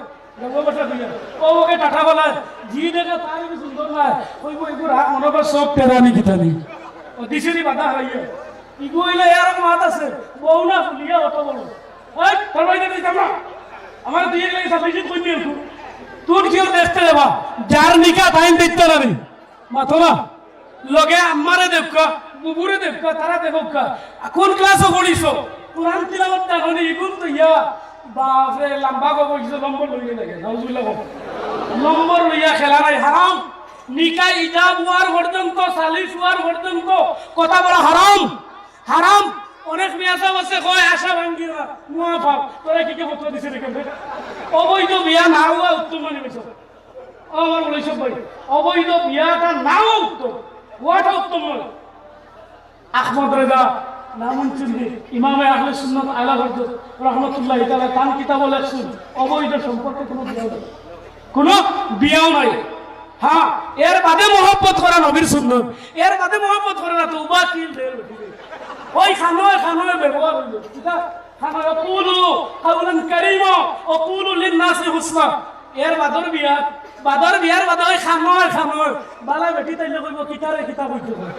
লগে বসে দিয়া, ও ওকে টাটা বলে, জি দেখে তার কি সুন্দর না, ওই বউ এগুলো রাগ মনে করে সব পেরানি কিতানি। ও দিশারি বাধা হইয়া। ইগু অইলে এরকম মাত আছে, বউ না ফুলিয়া অত বড়। এই, তোর বাড়িতে তুই যাবো না? আমার দুই লাগে সাবমিশন কই নিয়ে একটু। তুই কেউ দেখতে যাবা, যার নিকা টাইম দেখতে পারি। মাথো না। লগে আম্মারে দেখবা, বুবুরে দেখবা, তারা দেখবা। কোন ক্লাসে পড়িছো? কোরআন তিলাওয়াত জানো নি? ইগুন তো ইয়া, বাপরে, লম্বা গো বইছো, নম্বর লইয়া লাগে। নাউজুবিল্লাহ। নম্বর লইয়া খেলা নাই, হারাম। নিকা ইজাব হওয়ার পর্যন্ত, সালিশ হওয়ার পর্যন্ত কথা বলা হারাম। হারাম। অনেক মেয়াসাব আছে, কয় আশা ভাঙ্গি না, মুয়া পাপ। তোরা কি কে ফতোয়া দিছে রে কেমনে? অবৈধ বিয়া না হওয়া উত্তম মনে হয়েছে। ও আমার বলেছে ভাই, অবৈধ বিয়াটা না হওয়া উত্তম, হওয়াটা উত্তম নয়। আহমদ রেজা, নামুন চিনবি, ইমামে আহলে সুন্নাত আলা হজরত রহমতুল্লাহ তাআলা তান কিতাব লেখছেন, অবৈধ সম্পর্কে কোনো বিয়া নেই, কোনো বিয়াও নাই। হ্যাঁ, এর বাদে মহব্বত করা নবীর সুন্নত, এর বাদে মহব্বত করে না তো উবা তিল ঢের উঠবে। ওই খানোয় খানোয় ব্যবহার হইল, ঠিক আছে? খানোয় কুলু কাউলান কারীমা ওয়া কুলু লিন নাসি হুসনা। এর বাদর বিয়া, বাদর বিয়ার বাদে ওই খানোয় খানোয় বালা বেটি তাইলে কইব কিতারে কিতা কইতে কয়।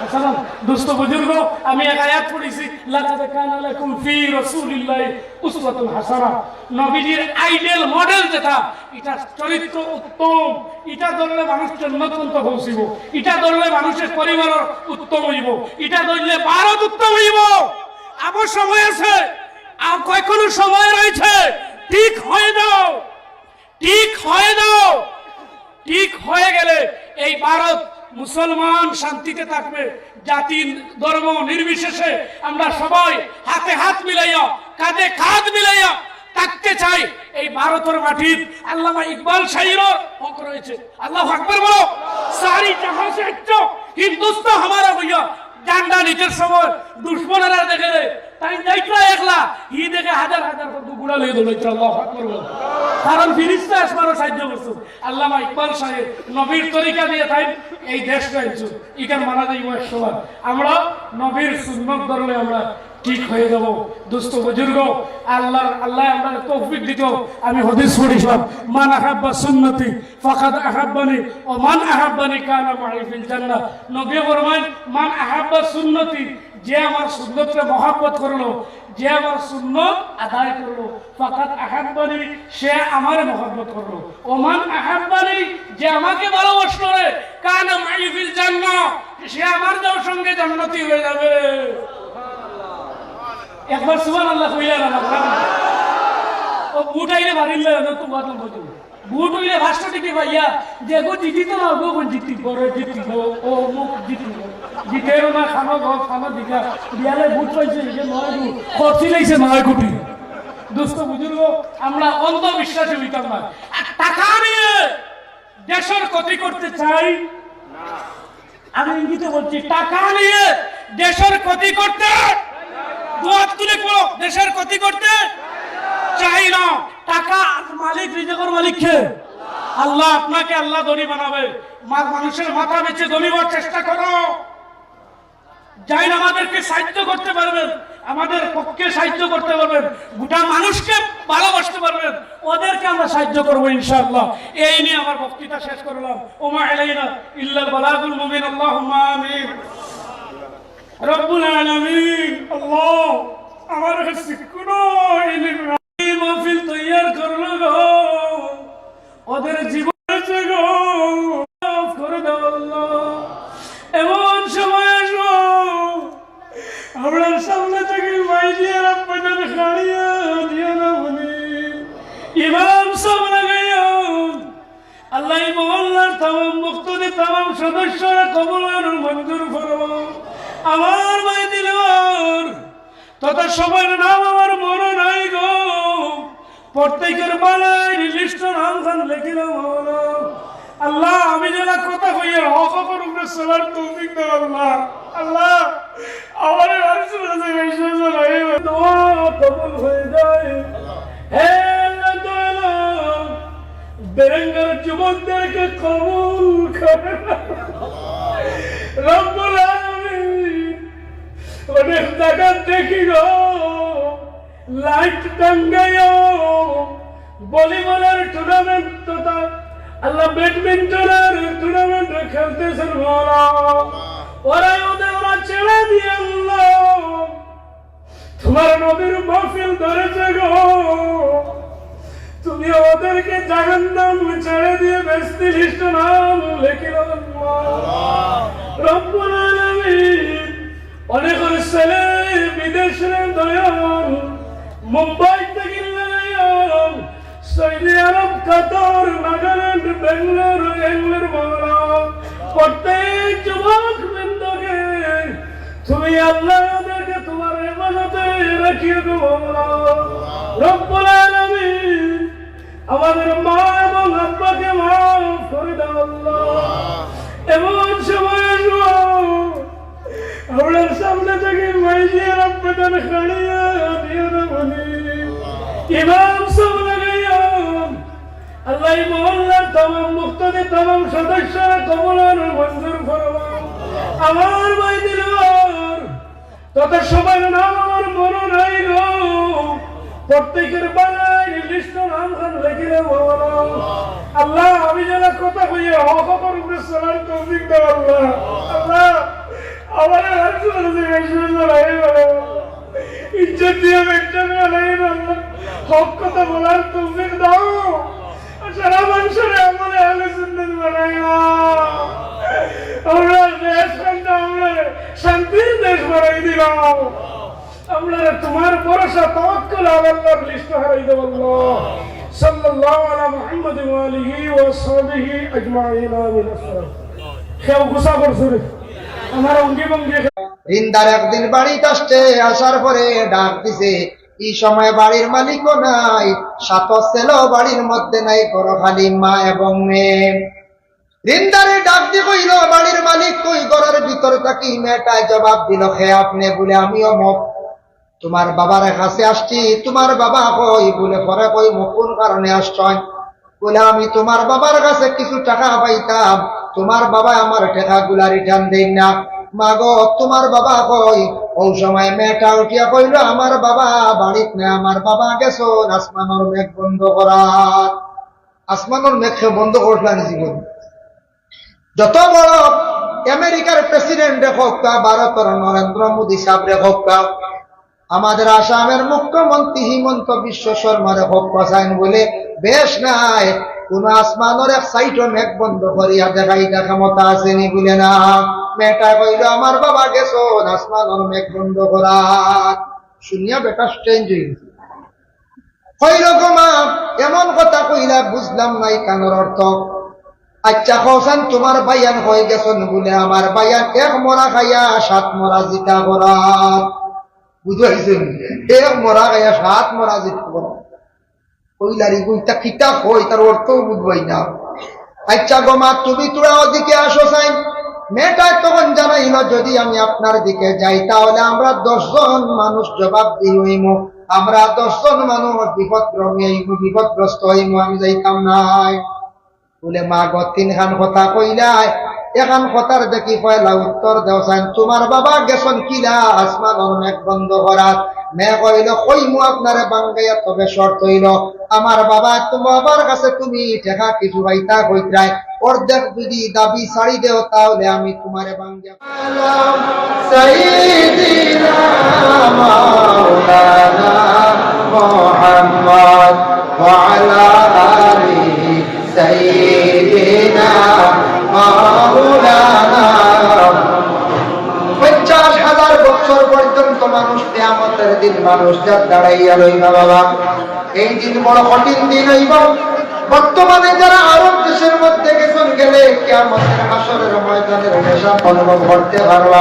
আসসালাম, দোস্ত বুজুর্গ, আমি এক আয়াত পড়ছি, লাকাদ কানা লাকুম ফি রাসূলিল্লাহি উসওয়াতুন হাসানা। নবীজির আইডল মডেল যেটা, এটা চরিত্র উত্তম, এটা ধরলে মানুষ জন্নত পর্যন্ত পৌঁছিব, এটা ধরলে মানুষের পরিবারের উত্তম হইব, এটা ধরলে ভারত উত্তম হইব। আবার সময় আছে, আর কয়েকগুলো সময় রয়েছে, ঠিক হয়ে যাও, ঠিক হয়ে যাও। ঠিক হয়ে গেলে এই ভারত মুসলমান শান্তিতে থাকবে। জাতি ধর্ম নির্বিশেষে আমরা সবাই হাতে হাত মিলাইয়া, কাঁধে কাঁধ মিলাইয়া থাকতে চাই। এই ভারতের মাটির আল্লামা ইকবাল শাহীরও হক রয়েছে। আল্লাহু আকবার বলো। সারি জাহান সে আচ্ছা, হিন্দুস্তান হামারা হইয়া ঝান্ডা নিতে সময় দুশমনেরা দেখে রে, তাই যাইতরা একলা, হি দেখে হাজার হাজার করে গুড়া লইয়া দৌড়াইতরা। আল্লাহু আকবার বলো। কারণ ফিরিস্তা আসমানও সাহায্য করছে। আল্লামা ইকবাল শাহীর নবীর তরিকা দিয়ে তাই এই দেশ গাইছে। ইখান মানা যাইব একশো বার। আমরা নবীর সুন্নত ধরলে আমরা ঠিক হয়ে যাব। দোস্ত বুজুর্গ, আল্লাহ, আল্লাহ আমরা তৌফিক দিত। আমি হাদিস পড়ছিলাম, মান আহাব্বা সুন্নতি ফাকাদ আহাব্বানি, ওয়া মান আহাব্বানি কানা মাই ফিল জান্নাহ। নবী ফরমাইন, মান আহাব্বা সুন্নতি, যে আমার সুন্নতরে মহব্বত করলো, যে আমার সুন্নত আদায় করলো, ফাকাদ আহাব্বানি, সে আমারে মহব্বত করলো। ওয়া মান আহাব্বানি, যে আমাকে ভালোবাসলো রে, কানা মাই ফিল জান্নাহ, সে আমার যাওয়ার সঙ্গে জান্নাতি হয়ে যাবে। একবার সুবহানাল্লাহ কইলা না, মাতলা না। ও বুট আইলে বাড়ির লাগে না, তো বাদ নম্বর দিবো। বুট অইলে পাঁচশো টিকি পাইয়া, যে গো জিতি তো না, গো কোন জিতি, বড় জিতি, গো, ও মুখ জিতি, গো। জিতেরও না, খানো গো, খানো দিঘা। বিয়ালে বুট পাইছে, যে নয় গো, খরচি লাইছে নয় কোটি। দোস্ত বুজুর্গ, আমরা অন্ধবিশ্বাসী হইতাম না। আর টাকা নিয়ে দেশের ক্ষতি করতে চাই। আমি ইঙ্গিতে বলছি, টাকা নিয়ে দেশের ক্ষতি করতে দোয়া তুলে পড়ো, দেশের ক্ষতি করতে চাই না। টাকা মালিক, রিজিকের মালিক কে? আল্লাহ। আপনাকে আল্লাহ ধনী বানাবে। মা-, মানুষের মাথা বেচে ধনী হওয়ার চেষ্টা করো। যাইন আমাদেরকে সাহায্য করতে পারবেন, আমাদের পক্ষে সাহায্য করতে পারবেন, গোটা মানুষকে ভালোবাসতে পারবেন, ওদেরকে আমরা সাহায্য করবো ইনশাআল্লাহ। এই নিয়ে আমার বক্তৃতা শেষ করলাম। ওমা আলাইনা ইল্লাল বালাগুল মুবিন। আল্লাহুম্মা আমিন। রব্বুল আলামিন, আল্লাহ, আমার কাছে কোনো ইলিম নাই। এই মাহফিল তৈয়ার করলো গো, ওদের জীবন গো, মাফ করে দাও আল্লাহ। এমন সময় আসবো, আমরা সামনে থেকে মাইজিয়া রব্বাজান খাড়িয়া দিয়া না বলি, ইমাম সাহেব লাগাইয়া আল্লাহ, এই মহল্লার তামাম মুক্তদি, তামাম সদস্যরা কবুল আর মঞ্জুর ফরমাও। আমার ভাই দিলওয়ার, তথা সবার নাম আমার মনে নাই গো, প্রত্যেকের বালাইর লিস্টে নাম খান লেখিলাও মাওলা। আল্লাহ, আমি যেলা কথা কইয়ার হক হকর উপরে চলার তৌফিক দাও আল্লাহ। আল্লাহ, আমার মানুষের কাছে বিশ্বাস নাই। দোয়া কবুল হয়ে যায়। হে আল্লাহ, দয়ালু, বেরেঙ্গার যুবকদেরকে কবুল করে। রব্বুল আলামিন, অনেক জায়গা দেখি গো, লাইট টাঙ্গাইও, ভলিবলের টুর্নামেন্ট তথা আল্লাহ ব্যাডমিন্টনের টুর্নামেন্ট খেলতেছেন মাওলা। ওরা ওদের ওরা ছেড়ে দিয়ে আল্লাহ, তোমার নবীর মাহফিল ধরেছে গো, তুমি ওদেরকে জাহান্নাম ছেড়ে দিয়ে বেহেশতি লিস্টে নাম লেখিলাও আল্লাহ। রব্বুল আলামিন, অনেকের ছেলে বিদেশে দয়াল, মুম্বাই থেকে লাগাইয়া সৌদি আরব, কাতার, নাগাল্যান্ড, বেঙ্গালোর, এঙ্গালোর মাওলা, প্রত্যেক যুবক বৃন্দকে তুমি আল্লাহ ওদেরকে তোমার হেফাজতে রাখিও গো মাওলা। রব্বুল আলামিন, আমাদের মা এবং আব্বাকে মাফ করে দাও আল্লাহ। এমন সময় আসবো, আমরা সামনে থেকে মাইজিয়া রব্বাজান খাড়িয়া দিও না বলি। ইমাম সাহেব লাগাইয়া আল্লাহ, এই মহল্লার তামাম মুক্তদি, তামাম সদস্যরা কবুল আর মঞ্জুর ফরমাও। আমার ভাই দিলওয়ার, তথা সবার নাম আমার মনে নাই গো, প্রত্যেকের বালাইর লিস্টে নাম খান লেখিলাও মাওলা। আল্লাহ, আমি যেলা কথা কইয়ার হক হকর উপরে চলার তৌফিক দাও আল্লাহ। আল্লাহ, আমার আর কোনো জিজ্ঞাসা নাই। ইজ্জত দিয়া বেইজ্জত বানাইও না আল্লাহ। হক কথা বলার তৌফিক দাও। আর সারা মানুষের আমলে আহলে সুন্নত বানাইও। আমরা দেশ খানটা আমরা শান্তির দেশ বানাই দিলাও। আমরা তোমার ভরসা তাওয়াক্কুল আলাল্লাহর লিস্ট হারাই দেব আল্লাহ। সাল্লাল্লাহু আলা মুহাম্মাদ ওয়া আলিহি ওয়া সাহবিহি আজমাইন। আমিন। কেউ গুসা করছে রে? আমার অঙ্গি ভঙ্গি রিন্দার একদিন বাড়িত আসছে, আসার পরে ডাক দিছে। এই সময় বাড়ির মালিকও নাই, সাত ছেলেও বাড়ির মধ্যে নাই, ঘরো খালি মা এবং মেয়ে। রিন্দারে ডাক দি কইল, "বাড়ির মালিক কই?" ঘরর ভিতর থাকি মেয়েটায় জবাব দিল, "কে আপনে?" বলে, "আমি অমুক।" "তোমার বাবার কাছে আসছি।" "তোমার বাবা কই?" বলে, "পরে কইমু কোন কারণে আসছইন।" বলে, "আমি তোমার বাবার কাছে কিছু টাকা পাইতাম, তোমার বাবায় আমার টাকাগুলা রিটার্ন দেইন না।" "মা গো, তোমার বাবা কই?" অউ সময় মেয়েটা উঠিয়া কইল, "আমার বাবা বাড়িত নাই, আমার বাবা গেছইন আসমানর মেঘ বন্ধ করাত।" আসমানর মেঘ কে বন্ধ করছলা নি জীবন? যত বড় আমেরিকার প্রেসিডেন্ট রে হোক বা ভারতর নরেন্দ্র মোদী সাহেব রে হোক বা আমাদের আসামের মুখ্যমন্ত্রী হিমন্ত বিশ্ব শর্মা রে হোক বা চাইন বলে বেশ নাই, কোন আসমানর এক সাইডও মেঘ বন্ধ করিয়া দেখাইতা ক্ষমতা আছে নি? বলে না। মেয়েটা কইল, "আমার বাবা গেছইন আসমানর মেঘ বন্ধ করাত।" শুনিয়া বেটা স্ট্রেঞ্জ হয়ে গেছে। কইল, "গো মা, এমন কথা কইলা, বুঝলাম না ইখানর অর্থ। আচ্ছা, কওছাইন তোমার ভাইয়াইন কই গেছইন?" বলে, "আমার ভাইয়াইন এক মরা খাইয়া সাত মরা জিতা করাত।" বুঝাইছে নি? এক মরা খাইয়া সাত মরা জিতা করাত। কইলা, "রে গো, ইতা কিতা কয়, তার অর্থও বুঝবায় না। আচ্ছা গো মা, তুমি তোরা ওদিকে আসো চাইন।" মেয়েটায় তখন জানাইল, "যদি আমি আপনার দিকে যাই, তাহলে আমরা দশ জন মানুষ জবাবদিহি হইমু, আমরা দশ জন মানুষ বিপদগ্রস্ত হইমু, বিপদগ্রস্ত হইমু, আমি যাইতাম নায়।" বলে, "মা গো, তিনখান কথা কইলায়, এখান কথার দেখি পয়লা উত্তর দেও চাইন, তোমার বাবা গেছইন কিলা আসমানর মেঘ বন্ধ করাত?" মেয়ে কইল, "কইমু আপনারে বাঙ্গাইয়া, তবে শর্ত হইল, আমার বাবা, তোমার বাবার কাছে তুমি টেকা কিছু পাইতা কইতরায়, অর্ধেক যদি দাবি ছাড়ি দেও, তাহলে আমি তোমারে বাঙ্গাইয়া।" سيدنا مولانا محمد وعلى آل سيدنا مولانا। পঞ্চাশ হাজার বছর পর্যন্ত মানুষ কিয়ামতের দিন মানুষ জাত দাঁড়াইয়া রইবা বাবা। এই দিন বড় কঠিন দিন হইব। বর্তমানে যারা আরব দেশের মধ্যে গেছইন, গেলে কিয়ামতের হাশরের ময়দানের নেশা অনুভব করতে পারবা।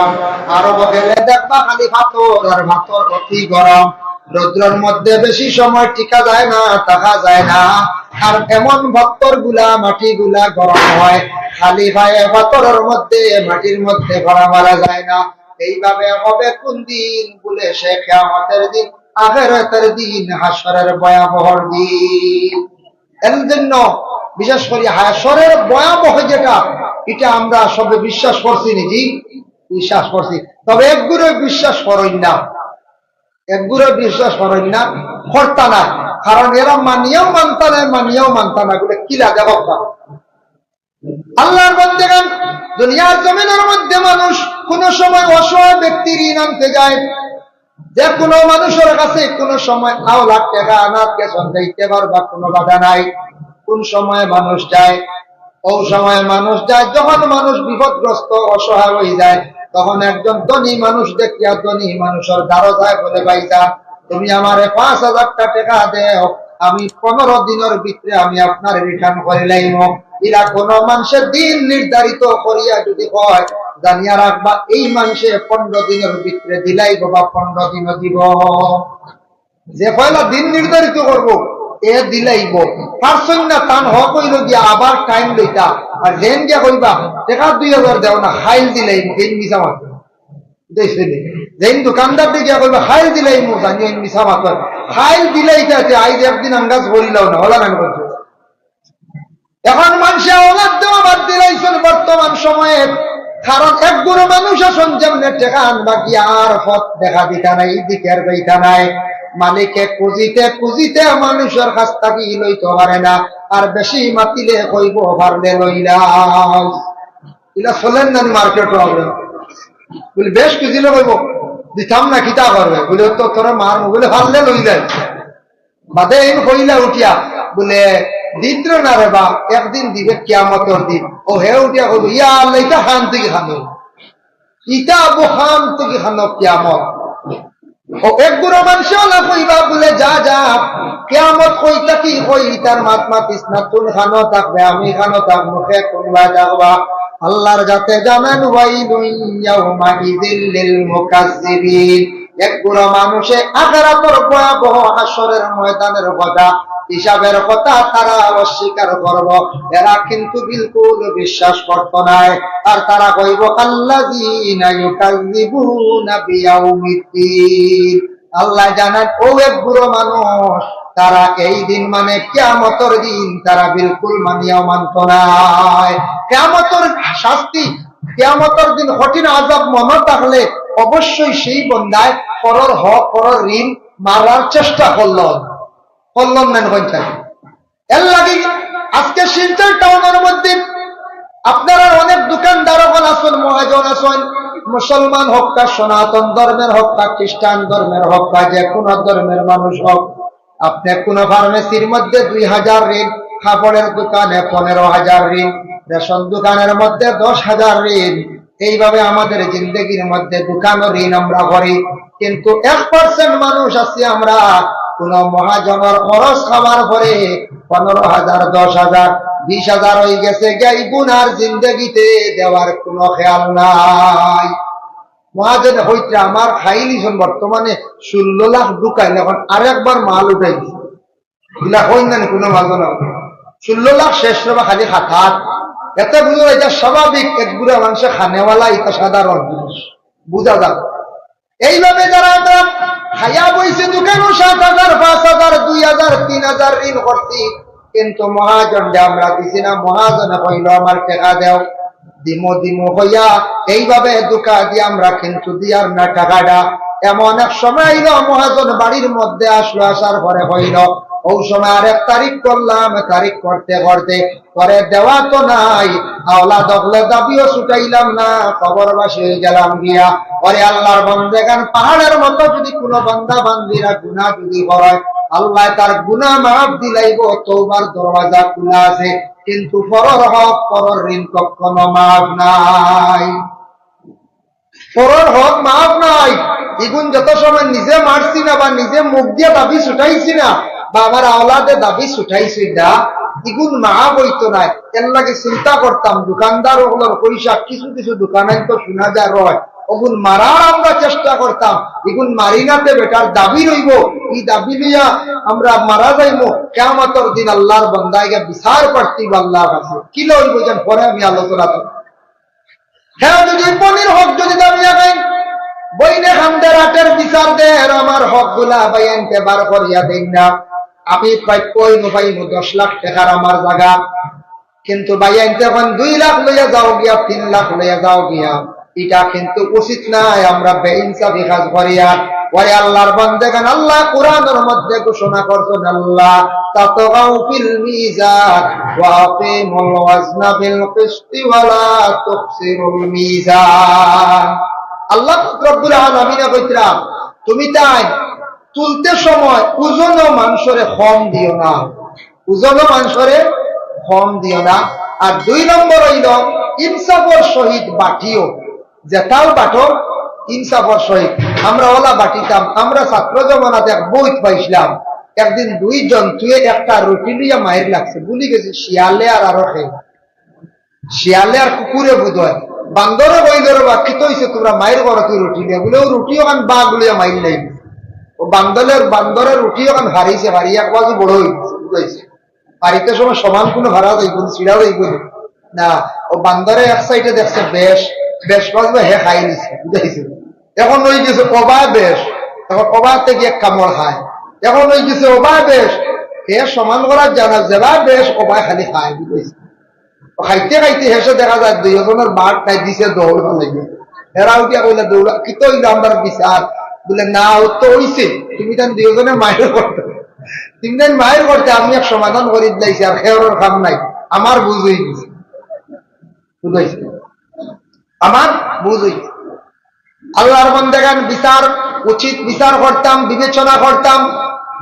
আরব গেলে দেখবা খালি পাথর আর পাথর, অতি গরম। রৌদ্রর মধ্যে বেশি সময় টিকা যায় না, থাকা যায় না। আর এমন পাথরগুলা, মাটিগুলা গরম হয়, খালি পায়ে পাথরের মধ্যে, মাটির মধ্যে পড়া মারা যায় না। এইভাবে হবে কোন দিন? বলে, সে কিয়ামতের দিন, আখেরাতের দিন, হাশরের ভয়াবহ দিন। এর জন্য বিশেষ করি হাশরের ভয়াবহ যেটা, এটা আমরা সবে বিশ্বাস করছি নি, জি, বিশ্বাস করছি। তবে একগুলো বিশ্বাস করইন না, একগুলো বিশ্বাস করইন না, করতা না। কারণ এরা মানিয়াও মানতা নায়, মানিয়াও মানতা না, বলে কিলা দেখো। আল্লাহর বান্দাগণ, দুনিয়ার জমিনের মধ্যে মানুষ কোন সময় অসহায় ব্যক্তি ঋণ আনতে যায়, যে কোনো মানুষের কাছে কোনো সময় আওলাদ টেকা আনাত গেছইন, যাইতে পারবা, কোনো বাধা নাই। কোন সময় মানুষ যায়? ও সময় মানুষ যায় যখন মানুষ বিপদগ্রস্ত, অসহায় হয়ে যায়, তখন একজন ধনী মানুষ দেখিয়া ধনী মানুষের দ্বারো যায়, বলে, "ভাইজান, তুমি আমারে পাঁচ হাজারটা টেকা দেও, আমি পনেরো দিনের ভিতরে আমি আপনার রিটার্ন করে লাইমু।" এরা কোনো মানুষের দিন নির্ধারিত করিয়া যদি হয়, জানিয়া রাখবা, এই মানুষে পনেরো দিনের ভিতরে দিলাইব বা পনেরো দিনও দিব। যে পয়লা দিন নির্ধারিত করব, এ দিলাইব। পারছইন না, তান হক হইল গিয়া আবার টাইম লইতা। আর যেন গিয়া কইবা, "টেকা দুই হাজার দেও না, খাইল দিলাইব", এই মিছা মাত। বুঝাইছে নি? যেন দোকানদার দিয়ে গিয়া কইবা, "খাইল দিলাইব", জানি এই মিছা মাত। খাইল দিলাইতা, তে আইজ একদিন আন্দাজ করিলাও না, হলা কেন করছো? এখন মানুষে আওলাদ দেওয়া বাদ দিলাইছইন বর্তমান সময়ে, কারণ এক গুরু মানুষ আছইন যেমনে টেকা আনবা কি আর পথ দেখা দিতা নাই, দিকে আর পাইতা নাই। মালিকে খুঁজিতে খুঁজিতে মানুষের কাছ থাকি লইতে পারে না, আর বেশি মাতিলে কইব, "পারলে লইলাম।" ইলা চলেন না মার্কেট। বলে, বেশ খুঁজিলে কইব, "দিতাম না, কিতা করবে?" বলে, "তো তোরা মার মোবাইলে পারলে লইলাই।" বাদে এইন কইলা উঠিয়া, বলে, "দিদ্র না রে বা, একদিন দিবে কিয়ামতর দিন।" ও হে উঠিয়া কইব, "ইয়া আল্লাহ, ইটা খান থেকে খানো, ইটা আবু খান থেকে খানো কিয়ামত।" ও এক গুরু মানুষে ওলা কইবা বলে, "যা, যা, কিয়ামত কই থাকি কই, ইতার মাত মাতিস না, তুই খানো থাকবে, আমি খানো থাকবো, কে কোন ভাই থাকবা?" আল্লাহর জাতে জানান, "ওয়াইলুন ইয়াউমাইযিল লিল মুকাজ্জিবিন।" এক গুরু মানুষে আখেরাতর ভয়াবহ হাশরের ময়দানের কথা, হিসাবের কথা তারা অস্বীকার করব। এরা কিন্তু বিলকুল বিশ্বাস করত নায়। আর তারা কইব, "আল্লাযীনা ইউকাযযিবুনা বিয়াউমিদ্দীন।" আল্লাহ জানান, ও এক গুরু মানুষ, তারা এই দিন মানে কিয়ামতর দিন তারা বিলকুল মানিয়াও মানত নায়। কিয়ামতর শাস্তি, কিয়ামতর দিন কঠিন আযাব মনে থাকলে অবশ্যই সেই বন্দায় পরর হক, পরর ঋণ মারার চেষ্টা করল, করল না, কইন চাই। এর লাগি আজকে শিলচর টাউনের মধ্যে আপনারা অনেক দোকানদার অকল আছইন, মহাজন আছইন, মুসলমান হউক্কা, সনাতন ধর্মের হউক্কা, খ্রিস্টান ধর্মের হউক্কা, যে কোনো ধর্মের মানুষ হউক, আপনি কোনো ফার্মেসির মধ্যে দুই হাজার ঋণ, কাপড়ের দোকানে পনেরো হাজার ঋণ, রেশন দোকানের মধ্যে দশ হাজার ঋণ, এইভাবে আমাদের জিন্দেগির মধ্যে দোকানও ঋণ আমরা করি, কিন্তু এক পার্সেন্ট মানুষ আছি আমরা, কোন মহাজনের খরচ খাওয়ার পরে পনেরো হাজার, দশ হাজার, বিশ হাজার হয়ে গেছে, গাইবুন আর জিন্দেগিতে দেওয়ার কোনো খেয়াল নাই। মহাজনে কইতরা, "আমার খাইলিছইন বর্তমানে ষোলো লাখ ঢুকাইল, এখন আরেকবার মাল উঠাই দিছে।" ইলা কইন না নি কোনো মাল না। ষোলো লাখ শেষ রে বা খালি খাতাত। এতে বুঝা যায়, ইটা স্বাভাবিক, এক গুড়া মানষে খানেওয়ালা, ইটা সাধারণ জিনিস, বুঝা যায়। এইভাবে যারা আমরা খাইয়া বইছি দোকানো সাত হাজার, পাঁচ হাজার, দুই হাজার, তিন হাজার ঋণ করছি, কিন্তু মহাজনরে আমরা দিছি না। মহাজনে কইলো, "আমার টেকা দেও, দিমু দিমু" কইয়া এইভাবে ধোঁকা দিয়া আমরা কিন্তু দিয়ার না টেকাটা। এমন এক সময় আইলো, মহাজন বাড়ির মধ্যে আসলো, আসার পরে কইলো, "অউ সময় আরেক তারিখ করলাম, তারিখ করতে করতে পরে দেওয়া তো নাই, আওলাদ অকলর দাবিও ছুটাইলাম না, কবরবাসী অইগেলাম গিয়া।" ওরে আল্লাহর বান্দেগান, পাহাড়ের মতো যদি কুনু বান্দা বান্দিরা গুনাহ যদি করে, আল্লায় তার গুনাহ মাফ দিলাইবো, তওবার দরওয়াজা খুলা আছে, কিন্তু পরর হক, পরর ঋণ কখনো মাফ নাই। পরর হক মাফ নাই। ইগুন যত সময় নিজে মারছি না বা নিজে মুখ দিয়া দাবি ছুটাইছি না বা আমার আওলাদে দাবি ছুটাইছি না, ইগুন মাফ অইতো নায়। এরলাগি চিন্তা করতাম, দোকানদার অকলর পয়সা কিছু কিছু দোকানাইন্তো শুনা যায় রয়, অগুন মারার আমরা চেষ্টা করতাম, ইগুন মারি না তে বেটার দাবি রইবো, ই দাবি লইয়া আমরা মারা যাইমু। কিয়ামতর দিন আল্লাহর বান্দায় গিয়া বিচার প্রার্থী অইবো আল্লাহর কাছে। কিলা অইবো যেন পরে আমি আলোচনা করমু। হ্যাঁ, যদি পনির হক যদি দাবি লাগাইন, বইনে খান্দের আটের বিচার দের, আমার হকগুলা ভাইয়াইন্তে বার করিয়া দেইন না। আমি প্রাপ্য অইমু, পাইমু দশ লাখ টেকার আমার জাগা, কিন্তু ভাইয়াইন্তে কইন দুই লাখ লইয়া যাও গিয়া, তিন লাখ লইয়া যাও গিয়া। ইটা কিন্তু উচিত নায়, আমরা বেইনসাফি কাজ করিয়ার। ওরে আল্লাহর বান্দেগান, আল্লায় কোরআনর মধ্যে ঘোষণা করছইন, "আল্লা তাতগাউ ফিল মিজান ওয়া আকিমুল ওয়াজনা বিল কিসতি ওয়া লা তুখসিরুল মিজান।" আল্লাহ পাক রব্বুল আলামিনে কইতরা, তুমি তাই তুলতে সময় ওজনও মানষরে কম দিও না, ওজনও মানষরে কম দিও না। আর দুই নম্বর অইলো ইনসাফর সহিত বাটিও, যেটাও বাটো ইনসাফর সহিত। আমরা অলা বাটিতাম, আমরা ছাত্র জমানাত এক বইত পাইছলাম, একদিন দুই জন্তুয়ে একটা রুটি লইয়া মাইর লাগছে, ভুলি গেছি শিয়ালে আর আরো কে। শিয়ালে আর কুকুরে বুধয়। বান্দরে কইলো, "রে বা, কিতা অইছে, তুমরা মাইর করো তুই রুটি লইয়া?" বুলে, "অউ রুটি অখান বাঘ লইয়া মাইর লাগি।" অউ বান্দরের, বান্দরের রুটি অখান ফারিছে, ফারি এক বাজু বড় অইগেছে, বুঝাইছে। ফারিতে সময় সমান কুনু ফারা যাইবো নি, ছিড়া যাইবো নি? না, অউ বান্দরে এক সাইডে দেখছে বেশ, বেশ বাজু হে খাই নিছে, বুঝাইছে। অখন অইগেছে অবায় বেশ, অখন অবায় থাকি এক কামড় খায়। অখন অইগেছে অবায় বেশ, হে সমান করার জানা, যেবায় বেশ অবায় খালি খায়, বুঝাইছে। অউ খাইতে খাইতে শেষে দেখা যায় দুইওজনর বাট নাই, দিছে দৌড় ফালাই। হেরা উঠিয়া কইলা, "দৌড়া, কিতা অইলো আমরার বিচার?" বুলে, "না, অউ তো অইছে, তুমি তান দুইওজনে মাইর করতে, তুমি তান মাইর করতে, আমি এক সমাধান করি দিলাইছি, আর খেওরর কাম নাই, আমার বুঝ অইগেছে।" বুঝাইছে? আমার বুঝ অইগেছে। আল্লাহর বান্দেগান, বিচার, উচিত বিচার করতাম, বিবেচনা করতাম।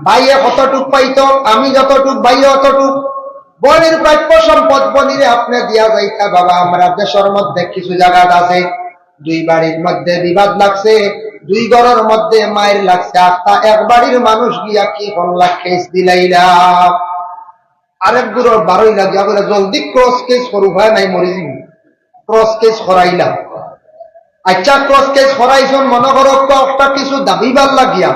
ভাইয়ে কতটুক পাইতো, আমি যতটুক, ভাইয়ে অতটুক। বইনর প্রাপ্য সম্পদ বইনরে আপনে দিয়া যাইতা, বাবা, আমরা দেশর মধ্যে কিছু জাগাত আছে, দুই বাড়ির মধ্যে বিবাদ লাগছে, দুই ঘরর মধ্যে মাইর লাগছে, আখতা এক বাড়ির মানুষ গিয়া কি করলা, কেস দিলাইলা। আরেক গুরুর বারইলা গিয়া কইলা, "জলদি ক্রস কেস করো, উপায় নাই, মরি যিমু।" ক্রস কেস করাইলা। আইচ্ছা, ক্রস কেস করাইছইন, মনো করো, অখটা কিছু দাবিবার লাগিয়া,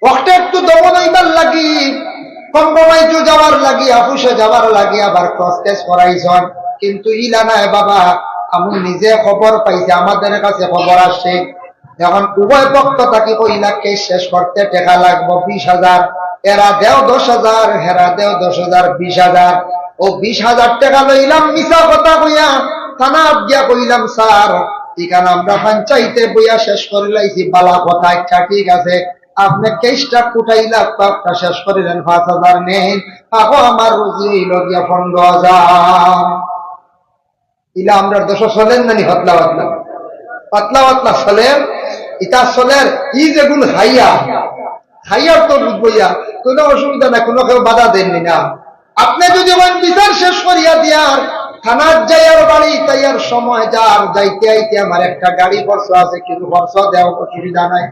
অখটা একটু দমন অইবার লাগি, কম্প্রোমাইজও যাওয়ার লাগি, আফুসে যাওয়ার লাগি আবার ক্রস কেস করাইছইন। কিন্তু ইলা নায় বাবা, আমি নিজে খবর পাইছি, আমাদের কাছে খবর আসছে, অখন উভয় পক্ষ থাকি কইলা, "কেস শেষ করতে টেকা লাগবো বিশ হাজার, এরা দেও দশ হাজার, হেরা দেও দশ হাজার, বিশ হাজার।" অউ বিশ হাজার টেকা লইলাম, মিছা কথা কইয়া থানাত গিয়া কইলাম, "স্যার, ইখান আমরা পঞ্চায়েতে বইয়া শেষ করিলাইছি।" "বালা কথা, আইচ্ছা ঠিক আছে, আপনে কেসটা কুটাইলা, কয়েকটা শেষ করিলেন, পাঁচ হাজার নেইন, আখো আমার রুজি অইলো গিয়া পনরো হাজার।" ইলা আমরার দেশো চলের না নি? পাতলা পাতলা, পাতলা পাতলা চলের। ইতা চলের, ই যেগুন খাইয়া, খাইয়ার তো বুঝবো ইয়া, কুনু অসুবিধা নাই, কুনু কেউ বাধা দেননি না। আপনে যুদি কইন বিচার শেষ করিয়া দিয়ার, থানাত যাইয়ার, বাড়ি তাইয়ার সময় যার, যাইতে আইতে আমার একটা গাড়ি খরচ আছে, কিছু খরচ দেও, অসুবিধা নাই।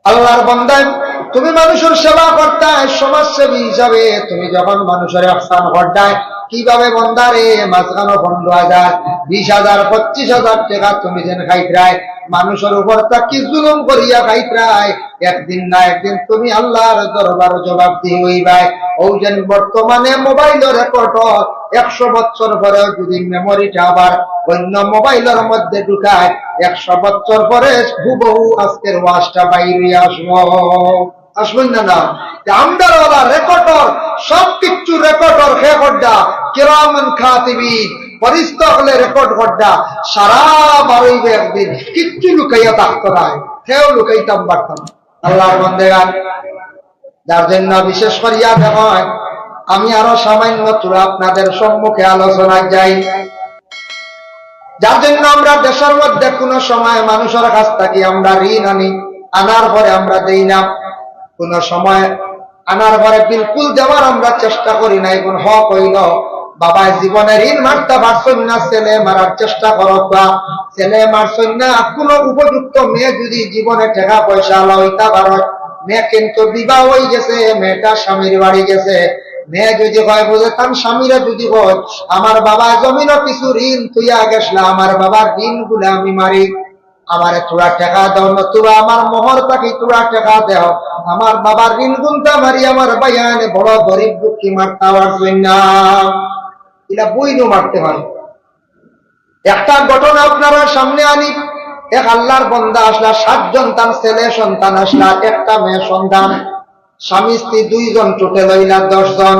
আল্লাহর বান্দায়, তুমি মানুষর সেবা করতায়, সমাজসেবী হিসাবে তুমি যখন মানুষর ইহসান করতায়, কিভাবে বান্দারে মাঝখানো পনরো হাজার, বিশ হাজার, পঁচিশ হাজার টেকা তুমি যেন খাইতরায়, মানুষর উপর থাকি জুলুম করিয়া খাইতরায়, একদিন না একদিন তুমি আল্লাহর দরবারো জবাবদিহি অইবায়। অউ যেন বর্তমানে মোবাইলর রেকর্ডর একশো বছর পরেও যদি মেমোরিটা আবার অন্য মোবাইলর মধ্যে ঢুকায়, একশো বছর পরে হুবহু আজকের ওয়াজটা বাইরে আসবো। আসবো না, না? যে আমরার ওলা রেকর্ডর, সব কিচ্ছু রেকর্ডর হে করডা, কিরামান কাতিবিন, ফিরিস্তা অকলে রেকর্ড করডা, সারা বারইবে একদিন, কিচ্ছু লুকাইয়া থাকতো নায়, কেউ লুকাইতাম পারতাম না। আল্লাহর বন্দেগান, যার জন্য বিশেষ করিয়া দেখইন, আমি আরো সামান্য থুড়া আপনাদের সম্মুখে আলোচনায় যাই। যার জন্য আমরা দেশের মধ্যে কোনো সময় মানুষের কাছ থাকি আমরা ঋণ আনি, আনার পরে আমরা দেই না। কোনো সময় আনার পরে বিলকুল দেওয়ার আমরা চেষ্টা করি না। এখন হক অইলো, বাবায় জীবনে ঋণ মারতা পারছইন না, ছেলে মারার চেষ্টা করউক্কা, ছেলে মারছইন না। কোনো উপযুক্ত মেয়ে যদি জীবনে টেকা পয়সা আলা অইতা পারো, মেয়ে কিন্তু বিবাহ অইগেছে, মেয়েটা স্বামীর বাড়ি গেছে, মেয়ে যদি কয়, বুঝে তার স্বামীরে যদি কয়, "আমার বাবা জমিনো কিছু ঋণ থইয়া গেছলা, আমার বাবার ঋণগুলা আমি মারি, আমারে থুড়া টেকা দেও, নতুবা আমার মোহর থাকি থুড়া টেকা দেও, আমার বাবার ঋণগুনতা মারি, আমার ভাইয়াইনে বড় গরিব দুঃখী মারতা পারছইন না।" ইলা বইনও মারতে পারে। একটা ঘটনা আপনারার সামনে আনি, এক আল্লাহর বন্দা আছলা, সাতজন তান ছেলে সন্তান আছলা, একটা মেয়ে সন্তান, স্বামী স্ত্রী দুইজন, টোটাল অইলা দশ জন।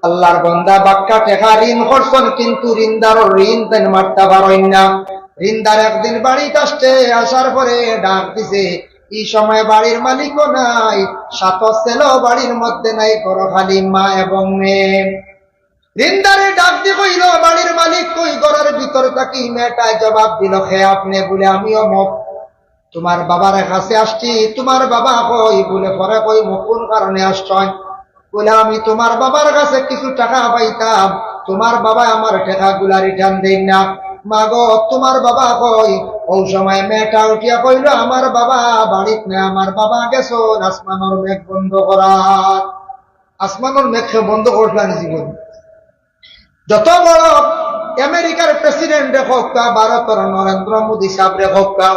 আল্লাহর বন্দা বাক্কা টেকা ঋণ করছইন, কিন্তু ঋণদারর ঋণ তাইন মারতা পারইন না। ঋণদার একদিন বাড়িত আসছে, আসার পরে ডাক দিছে। ই সময় বাড়ির মালিকও নাই, সাত ছেলেও বাড়ির মধ্যে নাই, ঘরো খালি মা এবং মেয়ে। ঋণদারে ডাক দি কইলো, "বাড়ির মালিক কই?" ঘরর ভিতর থাকি মেয়েটায় জবাব দিলো, "কে আপনে?" বুলে, "আমি অমুক, তুমার বাবার কাছে আসছি, তুমার বাবা কই?" বুলে, "পরে কইমু কোন কারণে আসছইন।" বুলে, "আমি তুমার বাবার কাছে কিছু টেকা পাইতাম, তুমার বাবায় আমার টেকাগুলা রিটার্ন দেইন না। মা গো, তুমার বাবা কই?" অউ সময় মেয়েটা উঠিয়া কইলো, "আমার বাবা বাড়িত নাই, আমার বাবা গেছইন আসমানর মেঘ বন্ধ করাত।" আসমানর মেঘ কে বন্ধ করছলা নি জীবন? যত বড় আমেরিকার প্রেসিডেন্টরে কউক্কা, ভারতর নরেন্দ্র মোদী সাবরে কউক্কা,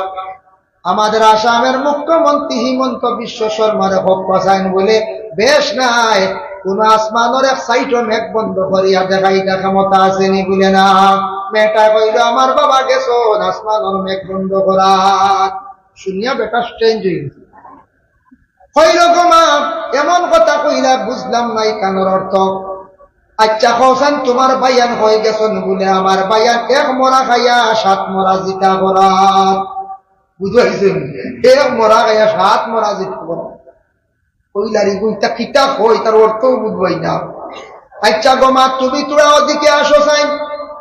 আমাদের আসামের মুখ্যমন্ত্রী হিমন্ত বিশ্ব শর্মারে কউক্কা, চাইন বুলে, "বেশ নাই, কোনো আসমানর এক সাইডো মেঘ বন্ধ করিয়া দেখাইতা ক্ষমতা আছে নি?" বুলে, "না।" মেয়েটায় কইলো, "আমার বাবা গেছইন আসমানর মেঘ বন্ধ করাত।" শুনিয়া বেটা চেঞ্জ অইগেছে। কইলো, "গো মা, এমন কথা কইলা, বুঝলাম না ইখানর অর্থ। আচ্ছা, কও চাইন তুমার ভাইয়াইন কই গেছইন?" বুলে, "আমার ভাইয়াইন এক মরা খাইয়া সাত মরা জিতা করাত।" বুঝাইছে নি? এক মরা খাইয়া সাত মরা জিতা করাত। কইলা রে, ইতা কিতা কয়, ইতার অর্থও বুঝবায় না। "আচ্ছা গো মা, তুমি থুড়া ওদিকে আসো চাইন।"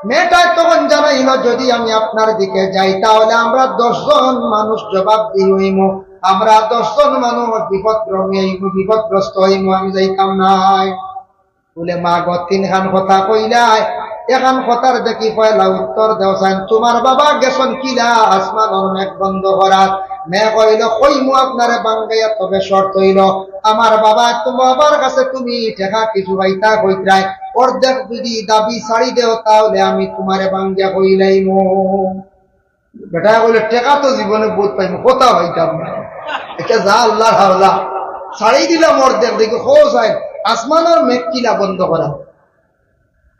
মেয়েটায় তখন জানাইলো, "যদি আমি আপনার দিকে যাই, তাহলে আমরা দশ জন মানুষ জবাবদি অইমু, আমরা দশ জন মানুষ বিপদগ্রস্ত অইমু, বিপদগ্রস্ত অইমু, আমি যাইতাম নায়।" বুলে, "মা গো, তিনখান কথা কইলায়, এখান কথার দেখি পয়লা উত্তর দেও চাইন, তুমার বাবা গেছইন কিলা আসমানর মেঘ বন্ধ করাত?" মেয়ে কইলো, "কইমু আপনারে ভাঙ্গাইয়া, তবে শর্ত অইলো, আমার বাবা, তুমার বাবার কাছে তুমি টেকা কিছু পাইতা কইতরায়, অর্ধেক যদি দাবি ছাড়ি দেও, তাহলে আমি তুমারে ভাঙ্গিয়া কইলাইমু।" বেটায় কইলো, "টেকা তো জীবনে বউত পাইমু, কথা পাইতাম না। ইটা যা আল্লাহর হাওলা, ছাড়ি দিলাম অর্ধেক, দেখি কও চাইন, আসমানর মেঘ কিলা বন্ধ করা?"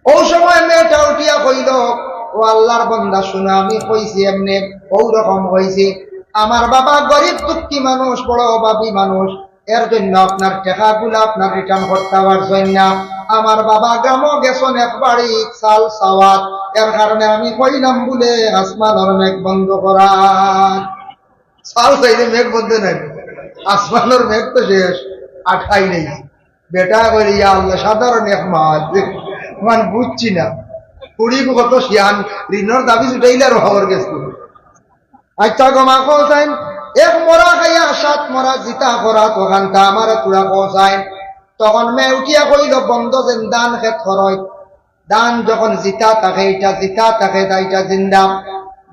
অউ সময় মেয়েটা উঠিয়া কইলো, "ও আল্লাহর বন্দা, শুনো, আমি কইছি এমনে, অউ রকম কইছি। আমার বাবা গরিব দুঃখী মানুষ, বড় অভাবী মানুষ, এর জন্য আপনার টেকাগুলা আপনার রিটার্ন করতা পারছইন না। আমার বাবা গ্রামো গেছইন এক বাড়ি চাল চাওয়াত, এর কারণে আমি কইলাম বুলে আসমানর মেঘ বন্ধ করা।" চাল চাইলে মেঘ বন্ধ নাই, আসমানর মেঘ তো শেষ, আঠাই নাই। বেটায় কইলো, "ইয়া আল্লাহ, সাধারণ এক মাল, মানে বুঝছি না, কুড়ি কত শিয়ান, ঋণর দাবি ছুটাইলে আর খবর গেছে।" আচ্ছা গো মা, কও চাইন, এক মরা খাইয়া সাত মরা জিতা করাত, অখানতা আমারে থুড়া কও চাইন। তখন মেয়ে উঠিয়া কইলো, "বন্দো যেন ধান খেত করইন, ধান যখন জিতা থাকে, ইটা জিতা থাকে, তা ইটা জিন্দা।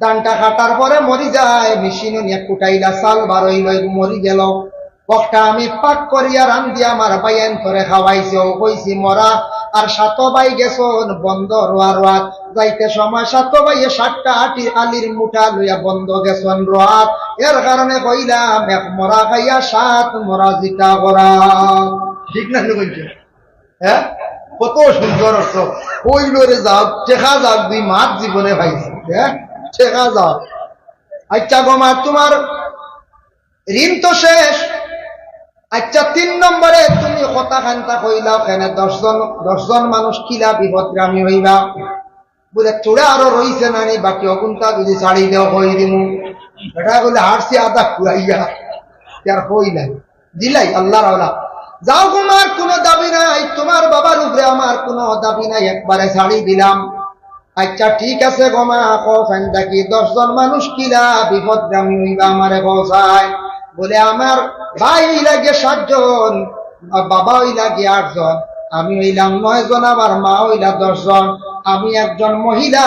ধানটা কাটার পরে মরি যায়, মেশিনো নিয়া কুটাইলা, চাল বার অইলো, মরি গেলো। অখটা আমি পাক করিয়া রান্দিয়া আমার ভাইয়াইন্তরে খাওয়াইছি, অউ কইছি মরা, আর সাত ভাই গেছইন বন্দো রোয়া রোয়াত। যাইতে সময় সাত ভাইয়ে সাতটা আটি আলির মুঠা লইয়া বন্দো গেছইন রোয়াত। এর কারণে কইলাম, এক মরা খাইয়া সাত মরা জিতা করা।" ঠিক না নি কইছে? হ্যাঁ, কত সুন্দর অর্থ। কইল রে যাও, টেকা যাও, দুই মাত জীবনে পাইছি, হ্যাঁ, টেকা যাও। আচ্ছা গো মা, তুমার ঋণ তো শেষ। আচ্ছা, তিন নম্বরে তুমি কথা খান্তা কইলাও কেনে, দশ জন, দশ জন মানুষ কিলা বিপদগামী হইবা? বুলে, থুড়া আরো রইছে নানি, বাকি অগুনতা যদি ছাড়ি দেও, কই দিমু। বেটা কইলে, হারছি আধা খুয়াইয়া, আর কই নাই। দিলাই, আল্লাহর আওলা। যাও, তুমার কুনু দাবি নাই, তুমার বাবার উপরে আমার কুনু দাবি নাই, একবারে ছাড়ি দিলাম। আচ্ছা, ঠিক আছে গো মা, কও ফাইন দেখি, দশ জন মানুষ কিলা বিপদগামী হইবা, আমারে কও চাই। বুলে, আমার ভাই অইলা গিয়া সাতজন, আর বাবা অইলা গিয়া আটজন, আমি অইলাম নয়জন, আমার মা অইলা দশজন। আমি একজন মহিলা,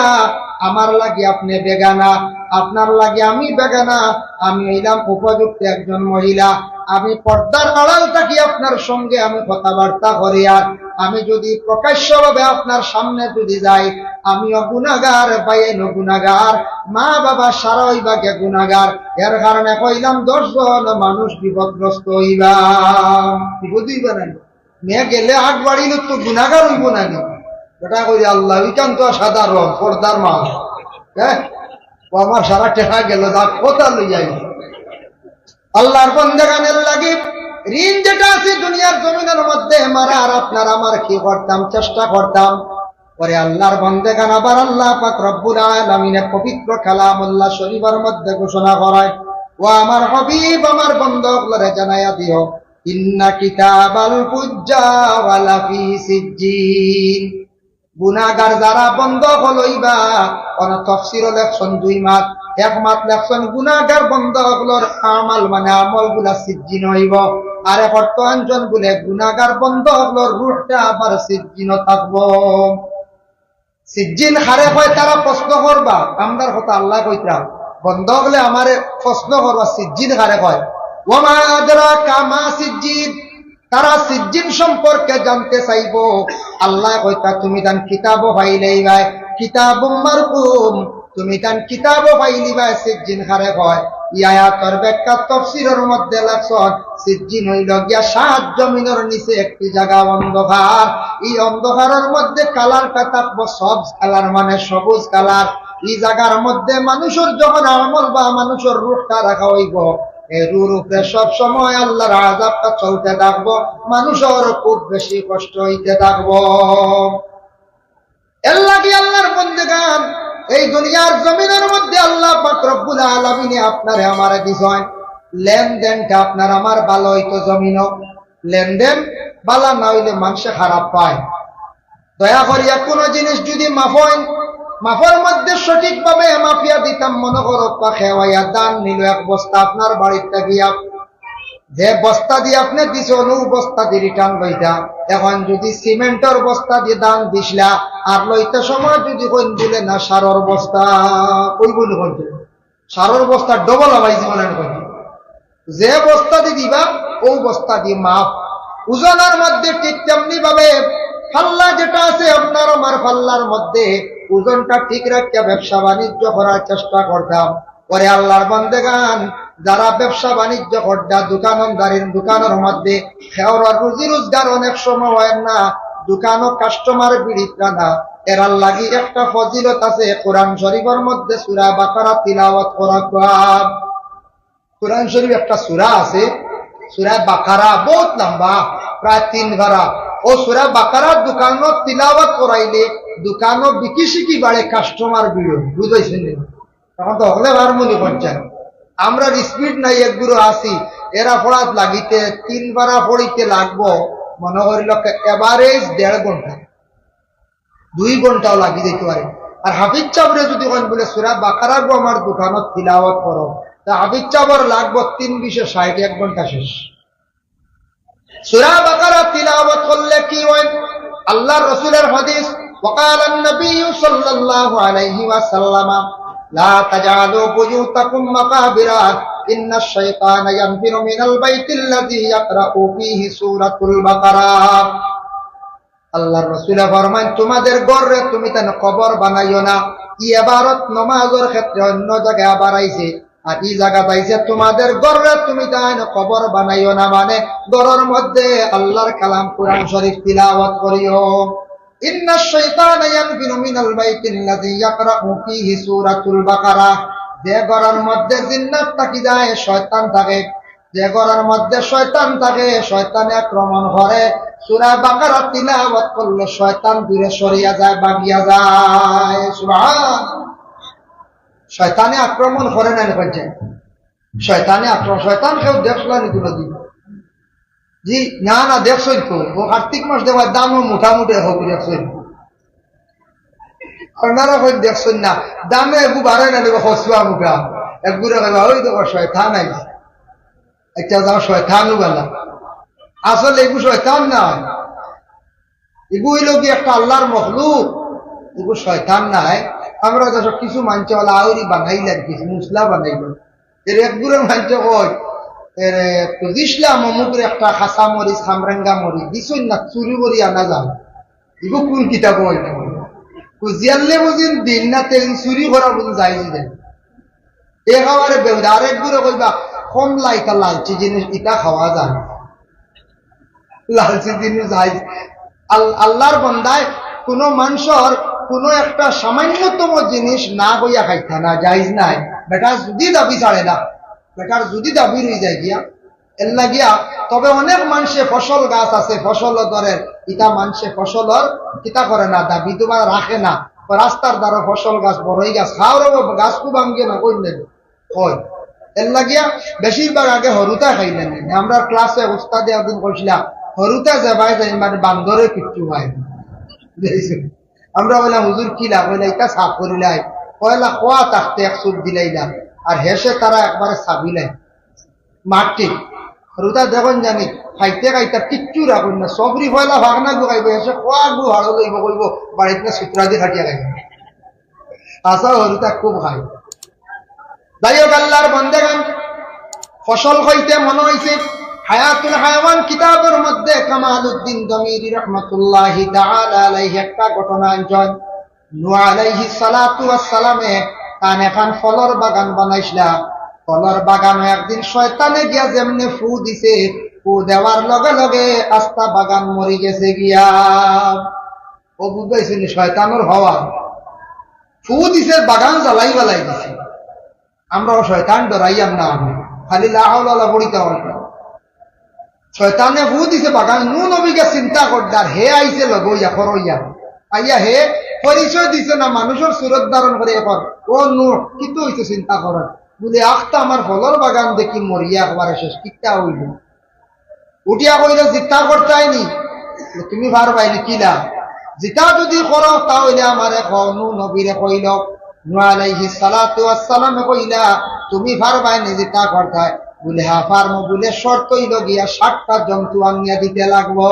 আমার লাগি আপনে বেগানা, আপনার লাগি আমি বেগানা। আমি অইলাম উপযুক্ত একজন মহিলা, আমি পর্দার আড়াল থাকি আপনার সঙ্গে আমি কথাবার্তা করি, আর আমি যদি প্রকাশ্যভাবে আপনার সামনে যদি যাই, আমিও গুনাগার, ভাইয়াইনও গুনাগার, মা বাবা সারা অইবা গিয়া গুনাগার। এর কারণে কইলাম দশ জন মানুষ বিপদগ্রস্ত অইবা। বিপদ অইবা না? মেয়ে গেলে আট বাড়িল তো গুনাগার অইবো না নি? বেটা কই, আল্লাহ, ওইখান তো সাধারণ পর্দার মা। হ্যাঁ, ও আমার সারা টেকা গেল, যা কথা লই যাই। আল্লাহর বন্দেগানের লাগি ঋণ যেটা আছে দুনিয়ার জমিনের মধ্যে, মারা আর আপনার আমার কি করতাম, চেষ্টা করতাম। পরে আল্লাহর বন্দেগান আবার আল্লাহ পাক রব্বুল আলামিনে পবিত্র কালামুল্লাহ শরীফের মধ্যে ঘোষণা করায়, "ও আমার হাবিব, আমার বন্দা অকলরে জানাইয়া দিও, ইন্না কিতাবাল ফুজ্জার লাফি সিজ্জিন।" গুনাগার যারা বন্দা অকল অইবা, অন তফসিরও লেখছন দুই মাত, এক মাত লেখছন গুনাগার বন্দা অকলর আমাল মানে আমলগুলা সিজ্জিন অইবো, আর এক অর্থ আনছন বুলে গুনাগার বন্দা অকলর রুহটা আবার সিজ্জিনও থাকবো। সিজ্জিন কারে কয় তারা প্রশ্ন করবা, আমরার কথা আল্লায় কইতরা, বন্দা অকলে আমারে প্রশ্ন করবা, সিজ্জিন কারে কয়? ওয়া মা আদরাকা মা সিজ্জিন, তারা সিজ্জিন সম্পর্কে জানতে চাইবো। আল্লায় কইতা, তুমি তান কিতাবও পাইলাইবায়, কিতাবুম মারকুম, তুমি তান কিতাবও পাইলিবায়, সিজ্জিন কারে কয়। ই আয়াতর ব্যাখ্যা তফসিরর মধ্যে লেখছন, সিজ্জিন অইলো গিয়া সাত জমিনর নিচে একটি জাগা অন্ধকার। ই অন্ধকারর মধ্যে কালারটা থাকবো সবজ কালার, মানে সবুজ কালার। ই জাগার মধ্যে মানুষর যখন আমল বা মানুষর রুহটা রাখা অইবো, এই রুহর উপরে সব সময় আল্লাহর আযাবটা চলতে থাকবো, মানুষর খুব বেশি কষ্ট অইতে থাকবো। এর লাগি আল্লাহর বন্দেগান, এই দুনিয়ার জমিনর মধ্যে আল্লাহ পাক রব্বুল আলামিনে আপনারে আমারে দিছইন, লেনদেনটা আপনার আমার ভালা অইতো জমিনো, লেনদেন ভালা না অইলে মানষে খারাপ পায়। দয়া করিয়া কুনু জিনিস যুদি মাপইন, মাপর মধ্যে সঠিকভাবে মাপিয়া দিতাম, মনো করো, পাখে হইয়া ধান নিলো এক বস্তা আপনার বাড়িত গিয়া, যে বস্তা দি আপনে দিছইন, অউ বস্তা দি return লইতা। এখন যুদি সিমেন্টর বস্তা দি ধান দিছলা, আর লইতে সময় যুদি কইন বুলে না সারর বস্তা, কইবো নি কইন? সারর বস্তা double আবাই জীবনে কইন। যে বস্তা দি দিবা, অউ বস্তা দি মাপ। ওজনর মধ্যে ঠিক তেমনি ভাবে পাল্লা যেটা আছে আপনার আমার পাল্লার মধ্যে, ওজনটা ঠিক রাখিয়া ব্যবসা বাণিজ্য করার চেষ্টা করতাম। ওরে আল্লাহর বন্দেগান, যারা ব্যবসা বাণিজ্য কররা, দোকানদারির দোকানর মধ্যে কেউর রুজি রোজগার অনেক সময় অয় না, দোকানো customer ভিড় ইতরা না, এরার লাগি একটা ফজিলত আছে, কোরআন শরীফর মধ্যে সূরা বাকারা তিলাওয়াত করা। কোরআন শরীফ একটা সূরা আছে, সূরা বাকারা, বহুত লম্বা, প্রায় তিন পারা। অউ সূরা বাকারা দোকানো তিলাওয়াত করাইলে দোকানো বিকি শিকি বাড়ে, customer ভিড় অয়, বুঝাইছইন নি? তখন তো হকলে পারমু নি কইন চাইন। আমরার speed নাই, এক গুরু আছি, এরা পড়াত লাগিতে তিন পারা পড়িতে লাগবো, মনো করিল average দেড় ঘন্টা, দুই ঘন্টাও লাগি যাইতে পারে। আর হাফিজ সাবরে যুদি কইন বুলে, "সূরা বাকারা গো আমার দোকানো তিলাওয়াত করো", তে হাফিজ সাবর লাগবো তিন বিশে ষাইট, এক ঘন্টা শেষ। সূরা বাকারা তিলাওয়াত করলে কি অয়? আল্লাহর রাসূলর হাদিস, وقال النبي صلى الله عليه وسلم، لا تجعلوا بيوتكم مقابر، إن الشيطان ينفر من البيت الذي يقرأ فيه سورة البقرة। আল্লাহর রাসূলে ফরমাইন, তোমাদের ঘররে তুমি তান কবর বানাইও না। ই এবারত নমাজর ক্ষেত্রে অন্য জাগায় আবার আইছে। আর ই জাগাত আইছে তোমাদের ঘররে তুমি তাইন কবর বানাইও না, মানে ঘরর মধ্যে আল্লাহর কালাম কোরআন শরীফ তিলাওয়াত করিও। ইন্নাশ শাইতানা ইয়ানফিরু মিনাল বাইতিল্লাযী ইয়াকরাউ ফীহি সূরাতুল বাকারা। যে ঘরর মধ্যে জিন্নাত থাকি যায়, শয়তান থাকে, যে ঘরর মধ্যে শয়তান থাকে, শয়তানে আক্রমণ করে, সূরা বাকারা তিলাওয়াত করলে শয়তান দূরে সরিয়া যায়, ভাগিয়া যায়। সুবহান। শয়তানে আক্রমণ করে না, কইছে। শয়তানে আক্রমণ, শয়তান কেউ দেখছইন নি কোনোদিন? জি, না, না, দেখছইন তো। ও কার্তিক মাস দেখবা, ধানও মোটামুটি হোক, দেখছইন। আপনারা কই দেখছইন না, ধানও এগু বাড়ে না, দেখবা, হসুয়া মুখা। এগুরে কইবা, "ওই দেখো, শয়তান আইছে।" আচ্ছা, যাও, শয়তানও বালা। আসলে এগু শয়তান না। এগু অইল কি একটা আল্লাহর মখলুক, এগু শয়তান নায়। আমরা দেশো কিছু মানষে অলা আউরি বানাইলা, কিছু মুসলা বানাইলা। এর এক গুড়ে মানষে কয়, এর তো দিছলাম অমুকরে একটা খাসা মরিচ, খামরেঙ্গা মরিচ, দিছইন না, চুরি করি আনা যাও। এগু কোন কিতাব অইল? খুজিয়ারলে বুঝিন দিন না, তেন চুরি করা বুঝিন জায়েজ নাই। একেবারে বেহুদা। আরেক গুড়ে কইবা, কমলা ইটা লালচি জিনিস, ইটা খাওয়া যায় না। লালচি জিনিস জায়েজ। আল-, আল্লাহর বন্দায় কোনো মানষর কোনো একটা সামান্যতম জিনিস না কইয়া খাইতা না, জায়েজ নাই। বেটা যদি দাবি ছাড়ে না, বেটার যদি দাবি রই যায় গিয়া, এর লাগিয়া। তবে অনেক মানষে ফসল গাছ আছে, ফসল ধরে, ইটা মানষে ফসলর কিতা করে না, দাবি তোমার রাখে না। রাস্তার ধারে ফসল গাছ, বড়ই গাছ, খাওয়ার গাছ খুব ভাঙ্গে না, কই নেবে? কয়। এর লাগিয়া বেশিরভাগ আগে হরুতা খাইলেন। আমরা ক্লাসে উস্তাদে একদিন কইছিলা, "হরুতা যাবায় যাই, মানে বান্দরে কিচ্ছু হয় না।" বুঝছো? আমরা বললাম, "হুজুর, কিলা?" কইলা, "ইটা সাফ করিলাই।" কইলা, "খোয়া থাকতে এক চুপ দিলাইলা, আর হেষে তারা একবারে সাবিলাই।" মাটি। হরুতা দেখইন জানি, খাইতে খাইতে কিচ্ছু রাখইন না। সবরি পয়লা ফাঁকনা গু খাইব, হেষে খোয়া গু হাড়ো লইব, কইব, "বাড়িত না সুতরা দি খাটিয়া খাইব।" আচ্ছা, হরুতা খুব খায়। যাই হোক, আল্লাহর বন্দেগান, ফসল কইতে মনে অইছে, হায়াতুল হায়াওয়ান কিতাবর মধ্যে কামালউদ্দিন দমিরি রহমাতুল্লাহি তাআলা আলাইহি একটা ঘটনা আনছইন। নূহ আলাইহিস সালাতু ওয়াস সালামে তান এখান ফলর বাগান বানাইছলা। ফলর বাগানো একদিন শয়তানে গিয়া যেমনে ফু দিছে, ফু দেওয়ার লগে লগে আস্তা বাগান মরি গেছে গিয়া। ও বুঝাইছনি শয়তানর হওয়া? ফু দিছে, বাগান জ্বালাই বালাই দিছে। আমরাও শয়তান ডরাইয়াম না, আমি খালি লা হাওলা ওয়ালা পড়িতে হয়। শয়তানে ফু দিছে বাগান, নূহ নবীকে চিন্তা করতার, হে আইছে লগে অইয়া, খরইয়া। আইয়া হে পরিচয় দিছে না, মানুষর সুরত ধারণ করে এখন, "ও নূহ, কিতা অইছে চিন্তা করার?" বুলে, "আখতা আমার ফলর বাগান দেখি মরিয়া একবারে শেষ, কিতা অইল?" উঠিয়া কইল, "জিতা করতায় নি, তুমি পারবায় নি কিলা? জিতা যদি করো, তা অইলে আমারে কও।" নূহ নবীরে কইল, নূহ আলাইহিস সালাতু ওয়াস সালামে কইলা, "তুমি পারবায় নি জিতা করতায়?" বুলে, "হ্যাঁ, পারমু।" বুলে, "শর্ত অইল গিয়া ষাটটা জন্তু আনিয়া দিতে লাগবো।"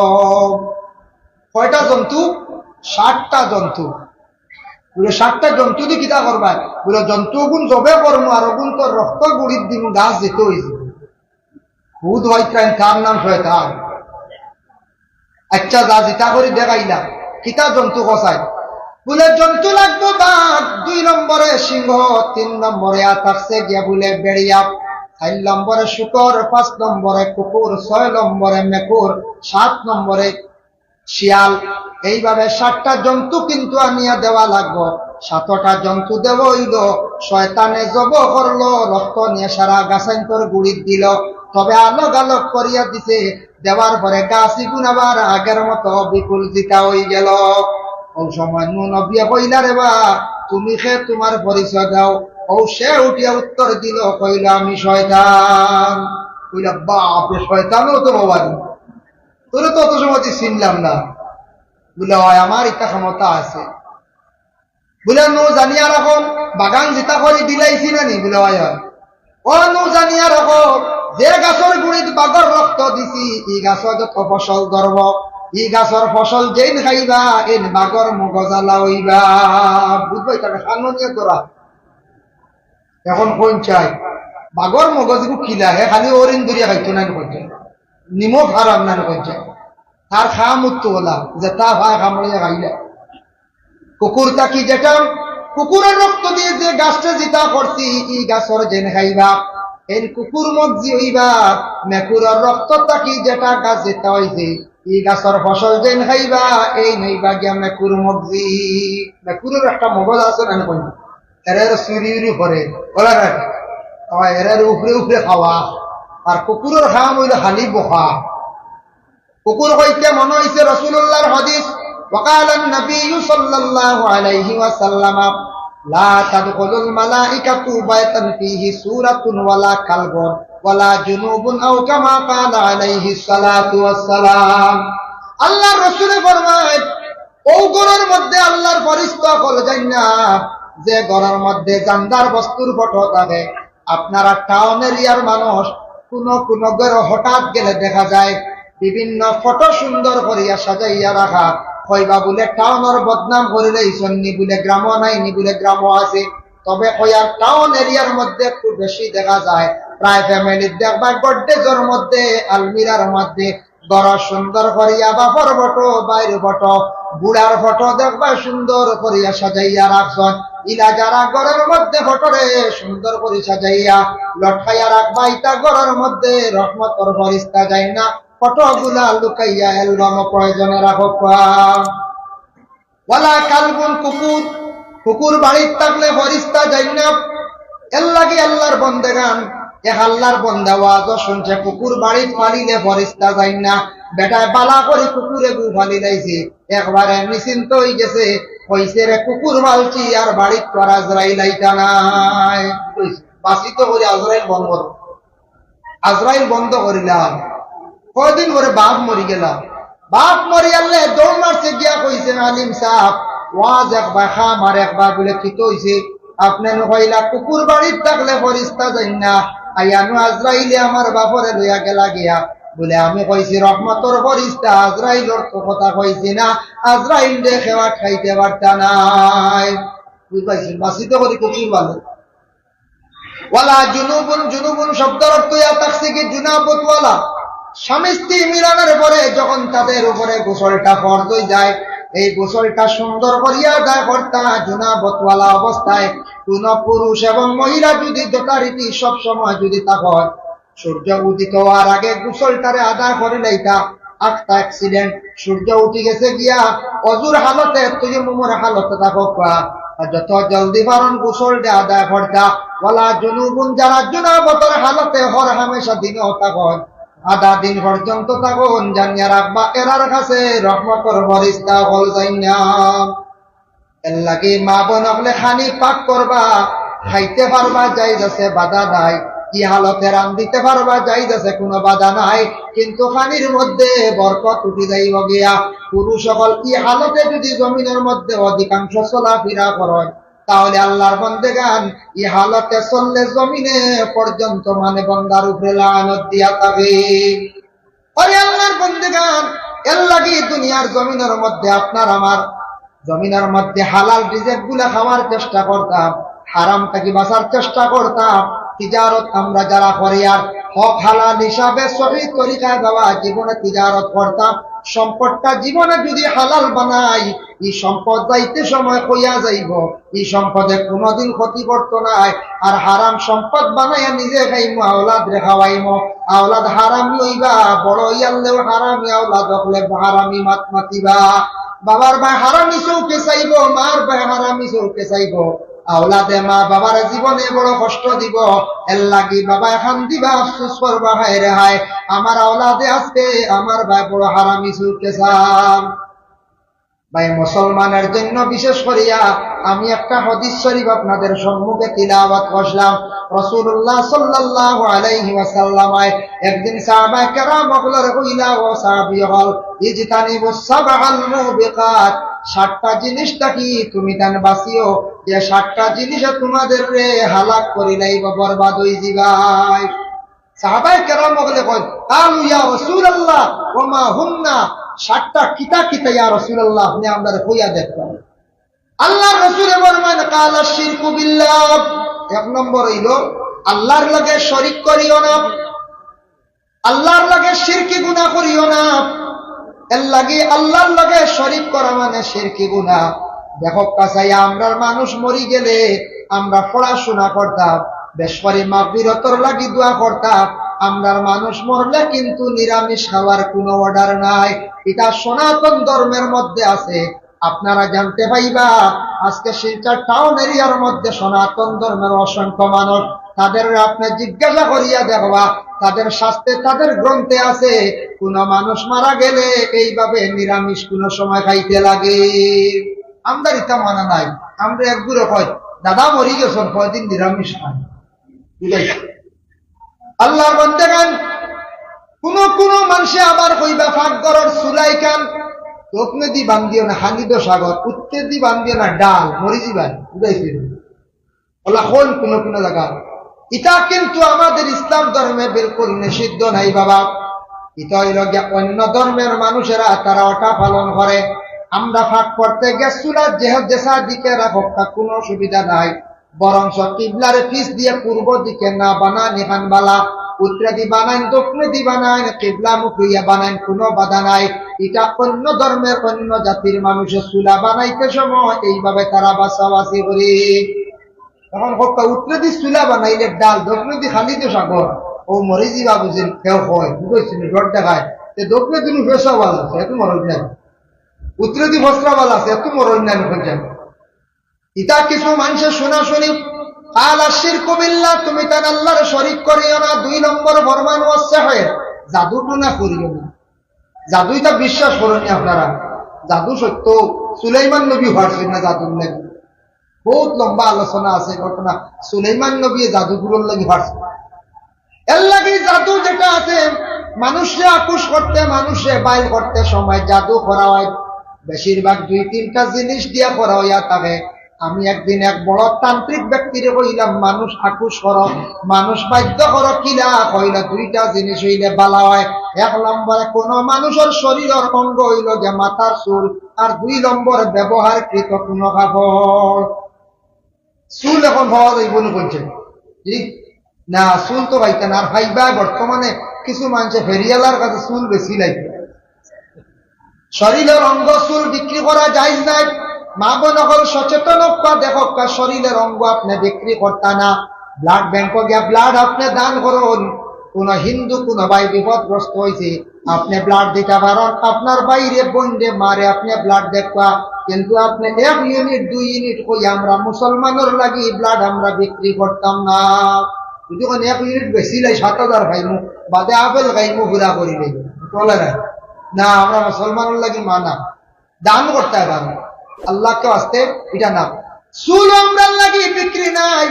কয়টা জন্তু? ষাটটা জন্তু। বুলে, "ষাটটা জন্তু দি কিতা করবায়?" বুলে, "জন্তুগুন জবে করমু, আর ওগুন তোর রক্ত গুড়িত দিমু, গাছ যেতে অইছে।" ভূত ভাইত্রাইন, তার নাম শয়তান। আচ্ছা, যা জিতা করি দেখাইলা, কিতা জন্তু কসাই? বুলে, "জন্তু লাগবো বাঘ, দুই নম্বরে সিংহ, তিন নম্বরে আতাকছে গিয়া বুলে বেড়িয়া, চার নম্বরে শুকর, পাঁচ নম্বরে কুকুর, ছয় নম্বরে মেকুর, সাত নম্বরে শিয়াল।" এইভাবে সাতটা জন্তু কিন্তু আনিয়া দেওয়া লাগবো। সাতটা জন্তু দেওয়া অইল, শয়তানে জব করলো, রক্ত নিয়া সারা গাছাইন্তর গুড়িত দিল, তবে আলগ আলগ করিয়া দিছে। দেওয়ার পরে গাছ ইগুন আবার আগের মতো বিপুল জিতা অই গেল। ওই সময় নূহ নবিয়ে কইলা, "রে বা, তুমি কে, তোমার পরিচয় দাও।" ও সে উঠিয়া উত্তর দিল, কইল, "আমি শয়তান।" কইলা, "বাপ রে, শয়তানও তো বাবা রে, তোরে তো অত সময় চিনলাম না।" বুলে, "অয়, আমার ইতা ক্ষমতা আছে।" বুলে, "নূহ জানিয়া রাখো, বাগান জিতা করি দিলাইছি না নি?" বুলে, "অয়, অয়।" "ও নূহ জানিয়া রাখো, যে গাছর গুড়িত বাঘর রক্ত দিছি, ই গাছ যত ফসল ধরব, ই গাছর ফসল যেইন খাইবা, এইন বাঘর মগজ আলা অইবা।" বুঝবায়, তাকে সামনে নিয়ে তোরা। এখন কোন চাই? বাঘর মগজ এগু কিলা, হে খালি অরিন ধরিয়া খাইতো না, কোন চাই? নিমক হারাম না, কোন চাই? তার খাম উত্তু ওলা, যেতা পায় কামড়িয়া খাইলা। কুকুর থাকি যেটা, কুকুরর রক্ত দিয়া যে গাছরে জিতা করছি, ই গাছর যেন খাইবা, এইন কুকুর মগজি অইবা। মেকুরর রক্ত থাকি যেটা গাছ জিতা অইছে, ই গাছর ফসল যেন খাইবা, এইন অইবা গিয়া মেকুর মগজি। মেকুরর একটা মগজ আছে না, কই? এরার চুরি উরি করে, ওরা না? এরার উপরে উপরে খাওয়া। আর কুকুরর কাম অইলো খালি বকা। কুকুর কইতে মনো অইছে রাসূলুল্লাহর হাদিস, وقال النبي صلى الله عليه وسلم: لا تدخل الملائكة بيتا فيه سورة ولا كلب ولا جنوب، أو كما قال عليه الصلاة والسلام। আল্লাহর রাসূলে ফরমায়, অউ ঘরর মধ্যে আল্লাহর ফিরিস্তা অকল যাইন না, যে ঘরর মধ্যে জানদার বস্তুর ফটো থাকে। আপনারা টাউন এরিয়ার মানুষ, কুনু কুনু ঘরো হঠাৎ গেলে দেখা যায় বিভিন্ন ফটো সুন্দর করিয়া সাজাইয়া রাখা। কইবা বুলে টাউনর বদনাম করিলাইছইন নি বুলে, গ্রামো নাই নি বুলে, গ্রামো আছে। তবে কইয়ার টাউন এরিয়ার মধ্যে একটু বেশি দেখা যায়। প্রায় ফ্যামিলির দেখবা গডরেজর মধ্যে, আলমিরার মধ্যে ঘরো সুন্দর করিয়া বাপর ফটো, ভাইর ফটো, বুড়ার ফটো দেখবা সুন্দর করিয়া সাজাইয়া রাখছইন। ইলা যারা ঘরর মধ্যে ফটোরে সুন্দর করি সাজাইয়া লটকাইয়া রাখবা, ইতা ঘরর মধ্যে রহমতর ফিরিস্তা যাইন না। ফটোগুলা লুকাইয়া অ্যালবামো প্রয়োজনে রাখউক্কা। ওয়ালা কালবুন, কুকুর, কুকুর বাড়িত থাকলে ফিরিস্তা যাইন না। এরলাগি আল্লাহর বন্দেগান, এক আল্লাহর বন্দা ওয়াজও শুনছে, কুকুর বাড়িত পালিলে ফিরিস্তা যাইন না। বেটায় বালা করি কুকুর এগু পালিলাইছে, একবারে নিশ্চিন্ত অইগেছে। কইছে, রে কুকুর পালছি, আর বাড়িত তো আর আজরাইল আইতা নায়। বাঁচিত করি আজরাইল বন্দর। আজরাইল বন্ধ করিলাম। কয়দিন পরে বাপ মরিগেলা। বাপ মরিয়ারলে দৌড় মারছে গিয়া কইছে, আলিম সাব, ওয়াজ একবার, কাম আরেকবার, বুলে কিতা অইছে? আপনে নু কইলা কুকুর বাড়িত থাকলে ফিরিস্তা যাইন না, আইয়া নু আজরাইলে আমার বাপরে লইয়া গেলা গিয়া। বুলে আমি কইছি রহমতর ফিরিস্তা, আজরাইলর তো কথা কইছি না, আজরাইলরে কেউ আটকাইতে পারতা নায়। বুঝ পাইছইন? বাঁচিত করি কুকুর পালে। ওয়ালা জুনুবুন, জুনুবুন শব্দর অর্থ ইয়া থাকছে কি জুনাবতওয়ালা। স্বামী স্ত্রী মিলনের পরে যখন তাদের উপরে গোসলটা ফরজ অই যায়, এই গোসলটা সুন্দর করিয়া আদায় করতা জুনাবতওয়ালা অবস্থায়। কুনু পুরুষ এবং মহিলা যুদি যথারীতি সব সময় যুদি থাকইন, সূর্য উদিত অওয়ার আগে গোসলটারে আদায় করিলাইতা, আখতা accident, সূর্য উঠি গেছে গিয়া, অজুর হালতে, তায়াম্মুমর হালতে থাকউক্কা, আর যত জলদি পারইন গোসলটা আদায় করতা। ওয়ালা জুনুবুন, যারা জুনাবতর হালতে হর হামেশা দিনো থাকইন, আধা দিন পর্যন্ত থাকইন, জানিয়া রাখবা, এরার কাছে রহমতর ফিরিস্তা অকল যাইন না। এরলাগি মা বোন অকলে খানি পাক করবা, খাইতে পারবা, জায়েজ আছে, বাধা নাই। ই হালতে রান্দিতে পারবা, জায়েজ আছে, কুনু বাধা নাই। কিন্তু খানির মধ্যে বরকত উঠি যাইবো গিয়া। পুরুষ অকল ই হালতে যুদি জমিনর মধ্যে অধিকাংশ চলাফিরা করইন, তাহলে আল্লাহর বন্দেগান ই হালতে চললে জমিনে পর্যন্ত মানে বন্দার উপরে লানত দিয়া থাকে। ওরে আল্লাহর বন্দেগান, এরলাগি দুনিয়ার জমিনর মধ্যে আপনার আমার জমিনর মধ্যে হালাল রিজিক গুলা খাওয়ার চেষ্টা করতাম, হারাম থাকি বাঁচার চেষ্টা করতাম। তিজারত আমরা যারা করিয়ার, হক হালাল হিসাবে সহি তরিকায় বাবা জীবনে তিজারত করতাম, সম্পদটা জীবনে যুদি হালাল বানাই, ই সম্পদ যাইতে সময় কইয়া যাইবো, ই সম্পদে কুনুদিন ক্ষতি করতো নায়। আর হারাম সম্পদ বানাইয়া নিজে খাইমু, আওলাদরে খাওয়াইমু, আওলাদ হারামি অইবা, বড় অইয়ারলেও হারামি, আওলাদ অকলে হারামি মাত মাতিবা। বাবার বায় হারামি চউখে চাইবো, মার বায় হারামি চউখে চাইবো। আওলাদে মা বাবার জীবনে বড় কষ্ট দিবো, এরলাগি বাবায় কান্দিবা, আফসোস করবা, হায় রে হায়, আমার আওলাদে আজকে আমার বায় বড় হারামি চউখে চার। ভাই, মুসলমানের জন্য বিশেষ করিয়া আমি একটা হাদিস শরীফ আপনাদের সম্মুখে তিলাওয়াত করলাম। রাসূলুল্লাহ সাল্লাল্লাহু আলাইহি ওয়াসাল্লাম একদিন সাহাবায়ে কেরাম অকলরে কইলা, ও সাহাবী অকল, ইজতানিবুস সাবআল মুবিকাত, সাতটা জিনিস থাকি তুমি তান বাঁচিও, যে সাতটা জিনিসে তোমাদেররে হালাক করিলাইবো, বরবাদ অই যিবায়। সাহাবায়ে কেরাম অকলে কইন, কালু ইয়া রাসূলুল্লাহ, ওয়া মা হুন্না, সাতটা কিতা কিতা ইয়া রাসূলুল্লাহ, আপনে আমরারে কইয়া দেখবা। আল্লাহর রাসূলে ফরমাইন, কালা শিরকু বিল্লাহ, এক নম্বর অইলো আল্লাহর লগে শরিক করিও না, আল্লাহর লগে শিরকি গুনাহ করিও না। এরলাগি আল্লাহর লগে শরিক করা মানে শিরকি গুনাহ। দেখো কাছাইয়া, আমরার মানুষ মরি গেলে আমরা পড়াশোনা করতাম, বেশ করি মাগফিরতর লাগি দোয়া করতাম। আমরার মানুষ মরলে কিন্তু নিরামিষ খাওয়ার কোনো অর্ডার নাই। এটা সনাতন ধর্মের মধ্যে আছে। আপনারা জানতে পাইবা, আজকে শিলচর টাউন এরিয়ার মধ্যে সনাতন ধর্মের অসংখ্য মানুষ, তাদের আপনি জিজ্ঞাসা করিয়া দেখবা, তাদের শাস্ত্রে, তাদের গ্রন্থে আছে, কোনো মানুষ মারা গেলে এইভাবে নিরামিষ কোনো সময় খাইতে লাগে। আমরার ইতা মানা নাই। আমরা এক দূরে কই, "দাদা মরি গেছেন, কয়দিন নিরামিষ খান।" বুঝাইছে? আল্লাহর বান্দেগান, কোনো কোনো মানুষে আবার কইবা, "পাকঘরর চুলাই খান, দক্ষিণেদি বান্ধিও না, খালি তো সাগর, উত্তরেদি বান্ধিও না, ডাল, মরি যিবায়।" বুঝাইছে? ওলা কোন কোনো কোনো জায়গা। ইটা কিন্তু আমাদের ইসলাম ধর্মে বিলকুল নিষিদ্ধ নাই বাবা। ইটা অইল গিয়া অন্য ধর্মের মানুষেরা তারা ওটা পালন করে। আমরা পাক করতে গ্যাস চুলা যে, যেসা দিকে রাখউক্কা কোনো অসুবিধা নাই, বরঞ্চ কিবলার পিছ দিয়া পূর্ব দিকে না বানাইন ইখান বালা, উত্তরেদি বানাইন, দক্ষিণেদি বানাইন, কিবলামুখী বানাইন, কোনো বাধা নাই। ইটা অন্য ধর্মের অন্য জাতির মানুষে চুলা বানাইতে সময় এইভাবে তারা বাছাবাছি করে। এখন কউক্কা উত্তরেদি চুলা বানাইলে ডাল, দক্ষিণেদি খালি তো সাগর, ও মরি যিবা বুঝিন কেউ কয়, বুঝাইছি নি, ডর দেখায়। তে দক্ষিণেদি নু ফেসা বালা আছে, এত মরণ নাই। উত্তরেদি ফসরা বালা আছে, এত মরণ নাই, এখন জানি। ইতা কিছু মানুষে শোনা শুনি, "কালা শিরকু বিল্লাহ, তুমি তান আল্লাহর শরিক করিও না।" দুই নম্বর ফরমান, "ওয়াস সিহর, জাদু টুনা করিও না।" জাদু ইতা বিশ্বাস করইন নি আপনারা? জাদু সত্য, সুলাইমান নবী পারছইন না জাদুর লাগি। বহুত লম্বা আলোচনা আছে ঘটনা, সুলাইমান নবী জাদুগুরুর লাগি পারছইন। এর লাগি জাদু যেটা আছে, মানুষরে আকুশ করতে, মানুষরে বাইল করতে সময় জাদু করা হয়, বেশিরভাগ দুই তিনটা জিনিস দিয়া করা হইয়া থাকে। আমি একদিন এক বড় তান্ত্রিক ব্যক্তিরে কইলাম, "মানুষ আকুশ করো, মানুষ বাধ্য করো, কিলা?" কইলা, "দুইটা জিনিস অইলে বালা হয়। এক নম্বরে কোনো মানুষর শরীরর অঙ্গ অইল গিয়া মাথার চুল, আর দুই নম্বর ব্যবহারকৃত কোনো কাপড়।" চুল এখন পাওয়া যাইব না কইছে। জি? না, চুল তো পাইতা না। আর পাইবা বর্তমানে কিছু মানুষে ফেরিওয়ালার কাছে চুল বেশি লাগে। শরীরর অঙ্গ চুল বিক্রি করা জায়েজ নাই। মা বোন অকল সচেতন অউক্কা, দেখউক্কা, শরীরর অঙ্গ আপনে বিক্রি করতা না। ব্লাড ব্যাংকো গিয়া ব্লাড আপনে দান করুন। কোনো হিন্দু কোনো ভাই বিপদগ্রস্ত হইছে, আপনে ব্লাড দিতা পারইন, আপনার ভাইরে, বোনরে, মারে আপনে ব্লাড দেউক্কা, কিন্তু আপনে এক ইউনিট, দুই ইউনিট কইয়া আমরা মুসলমানর লাগি ব্লাড আমরা বিক্রি করতাম না। যদি কোনো এক ইউনিট বেশি লাই, সাত হাজার খাইমু, বাদে আপেল খাইমু, পুরা করি লইব, চলে না। না, আমরা মুসলমানর লাগি মানা, দান করতে পারবো। আল্লাহকে আসতে এটা না। চুল আমরার লাগি বিক্রি নাই।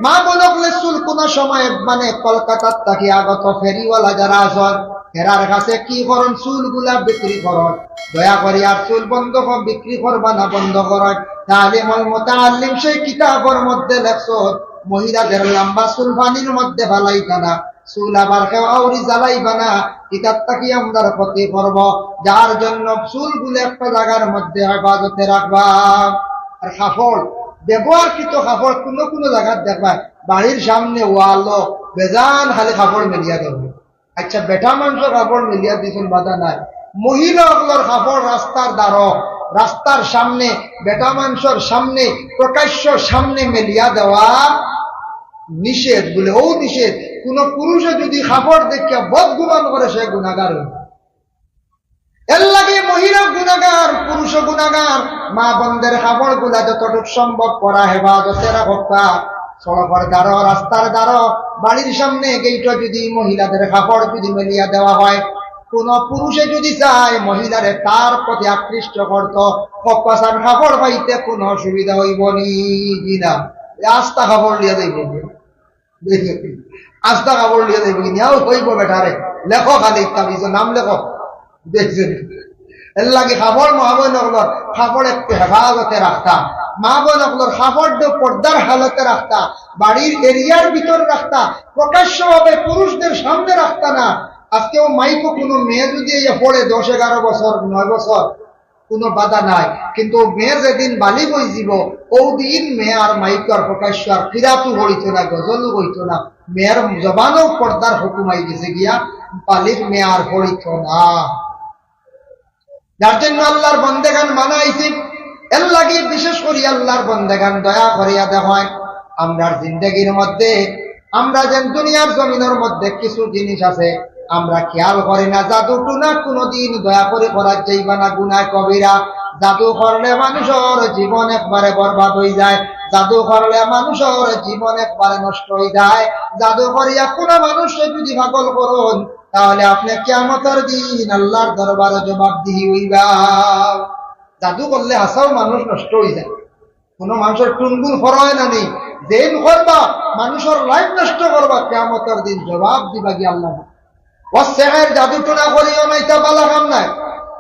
মা বোন অকলে চুল কোনো সময় মানে কলকাতার থাকি আগত ফেরিওয়ালা যারা আছইন, এরার কাছে কি করইন, চুলগুলা বিক্রি করইন। দয়া করি আর চুল বন্ধ কর, বিক্রি করবা না, বন্ধ করইন। তালিমুল মুতাআল্লিম সেই কিতাবর মধ্যে লেখছইন, মহিলাদের লম্বা চুল পানির মধ্যে ফালাইতা না। চুল আবার কেউ আউরি জ্বালাইবা না, ইতার থাকি আমরার ক্ষতি করব। যার জন্য চুলগুলো একটা জায়গার মধ্যে হেফাজতে রাখবা। আর কাপড়, ব্যবহারকৃত কাপড় কোনো কোনো জায়গাত দেখবা, বাড়ির সামনে ওয়ালো বেজান খালি কাপড় মেলিয়া দেওয়া। আচ্ছা, বেটা মানুষর কাপড় মেলিয়া দিছইন, বাধা নাই। মহিলা অকলর কাপড় রাস্তার দ্বারো, রাস্তার সামনে, বেটা মানুষর সামনে, প্রকাশ্য সামনে মেলিয়া দেওয়া নিষেধ। বলে, ও নিষেধ। কোন পুরুষে যদি কাপড় দেখিয়া বদগুমান করে, সে গুনাগার হইব। এর লাগি মহিলা গুনাগার, পুরুষ গুনাগার। মা বোনদের কাপড় গুলা যতটুক সম্ভব করা হেফাজতে রাখউক্কা। সড়কর দ্বারো, রাস্তার দ্বারো, বাড়ির সামনে গেইটো যদি মহিলাদের কাপড় যদি মেলিয়া দেওয়া হয়, কোন পুরুষে যদি চায় মহিলারে তার প্রতি আকৃষ্ট করত, কপাসান কাপড় পাইতে কোনো অসুবিধা হইব নি? জি না। এ আস্তা কাপড় লিয়া যাইব। আস্তা কাপড় লিয়া যাইব কি? নিয়াও হইব বেটারে। লেখো খালি তাবিজো নাম লেখো। দেখছেন? এর লাগি কাপড় মা বোন অকলর, কাপড় একটু হেফাজতে রাখতা। মা বোন অকলর কাপড় পর্দার হালতে রাখতা। বাড়ির এরিয়ার ভিতর রাখতা। প্রকাশ্যভাবে পুরুষদের সামনে রাখতা না। আজকেও মাইকো কোনো মেয়ে যদি এই পড়ে দশ এগারো বছর, নয় বছর, কোনো বাধা নাই। কিন্তু মেয়ে যেদিন বালিগ হইযিব, ওদিন মেয়ে আর মাইকো আর প্রকাশ্য আর কিরাতও পড়িত না, গজলও কইত না। মেয়ের জবানও পর্দার হুকুম আই গেছে গিয়া, বালিগ মেয়ে আর পড়িত না। যার জন্য আল্লাহর বন্দেগান মানা আইছে, এর লাগি বিশেষ করি আল্লাহর বন্দেগান দয়া করিয়া দেখইন, আমরার জিন্দেগির মধ্যে আমরা যেন দুনিয়ার জমিনর মধ্যে কিছু জিনিস আছে, আমরা খেয়াল করি না। জাদু টুনা কোনোদিন দয়া করি করা যাইবা না, গুনাহ কবিরা। জাদু করলে মানুষর জীবন একবারে বরবাদ অই যায়, জাদু করলে মানুষর জীবন একবারে নষ্ট অই যায়। জাদু করিয়া কোনো মানুষরে যদি পাগল করইন, তাহলে আপনে কিয়ামতর দিন আল্লাহর দরবারে জবাবদিহি অইবা। জাদু করলে হাছাউ মানুষ নষ্ট অই যায়। কোনো মানুষর টুনগুন করা অয় না নি, যেইন করবা, মানুষর life নষ্ট করবা, কিয়ামতর দিন জবাব দিবা গিয়া আল্লাহ। ওয়াসসিহর, জাদু টুনা করিও না, ইটা বালা কাম নায়।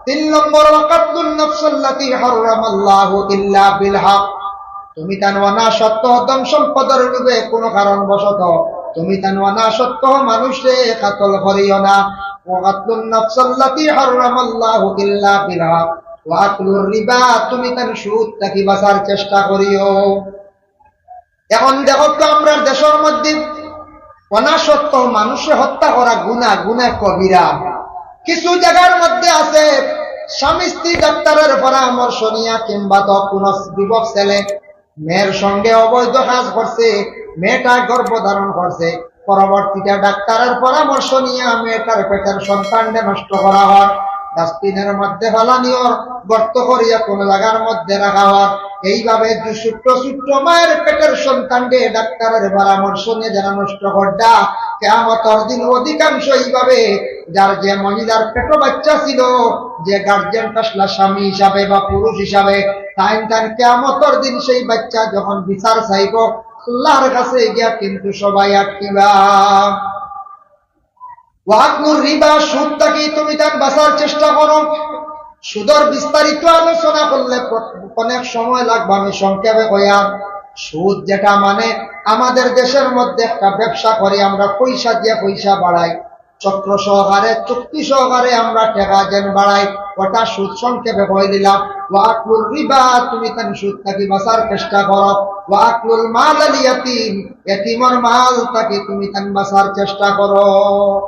তিন নম্বর, ওয়া কাতলুন নাফসাল্লাতি হাররামাল্লাহু ইল্লা বিল হক। তুমি তান অনা সত্য ধন সম্পদর লোভে কোনো কারণবশত তুমি তান অনা সত্য মানুষরে কাতল করিও না। ওয়া কাতলুন নাফসাল্লাতি হাররামাল্লাহু ইল্লা বিল হক। ওয়া আকলুর রিবা, তুমি তান সুদ থাকি বাঁচার চেষ্টা করিও। এখন দেখো তো, আমরার দেশর মধ্যে অনা সত্য মানুষরে হত্যা করা গুনাহ, গুনাহ কবিরা। কিছু জাগার মধ্যে আছে, স্বামী স্ত্রী ডাক্তারর পরামর্শ নিয়া কিংবা তো কোনো যুবক ছেলে মেয়ের সঙ্গে অবৈধ কাজ করছে, মেয়েটা গর্ভধারণ করছে, পরবর্তীতে ডাক্তারর পরামর্শ নিয়া মেয়েটার পেটের সন্তানরে নষ্ট করা অর, ডাস্টবিনর মধ্যে ফালানি অর, গর্ত করিয়া কোনো জাগার মধ্যে রাখা অর। এইভাবে যে ছোট্ট ছোট্ট মায়ের পেটের সন্তানরে ডাক্তারর পরামর্শ নিয়া যারা নষ্ট কররা, কিয়ামতর দিন অধিকাংশ এইভাবে যার যে মহিলার পেটো বাচ্চা ছিল, যে গার্জিয়ান আসলা স্বামী হিসাবে বা পুরুষ হিসাবে, তাইন তান কিয়ামতর দিন সেই বাচ্চা যখন বিচার চাইবো, আল্লাহর কাছে গিয়া কিন্তু সবাই আটকিবা। ওয়া আকলুর রিবা, সুদ থাকি তুমি তান বাঁচার চেষ্টা করো। সুদর বিস্তারিত আলোচনা করলে প-, অনেক সময় লাগবে, আমি সংক্ষেপে কইয়ার। সুদ যেটা মানে আমাদের দেশের মধ্যে একটা ব্যবসা করি আমরা, পয়সা দিয়া পয়সা বাড়াই, চক্র সহকারে, চুক্তি সহকারে আমরা টেকা যেন বাড়াই, ওটা সুদ। সংক্ষেপে কই দিলাম, ওয়া আকলুর রিবা, তুমি তান সুদ থাকি বাঁচার চেষ্টা করো। ওয়া আকলুল মাল আল ইয়াতিম, এতিমর মাল থাকি তুমি তান বাঁচার চেষ্টা করো।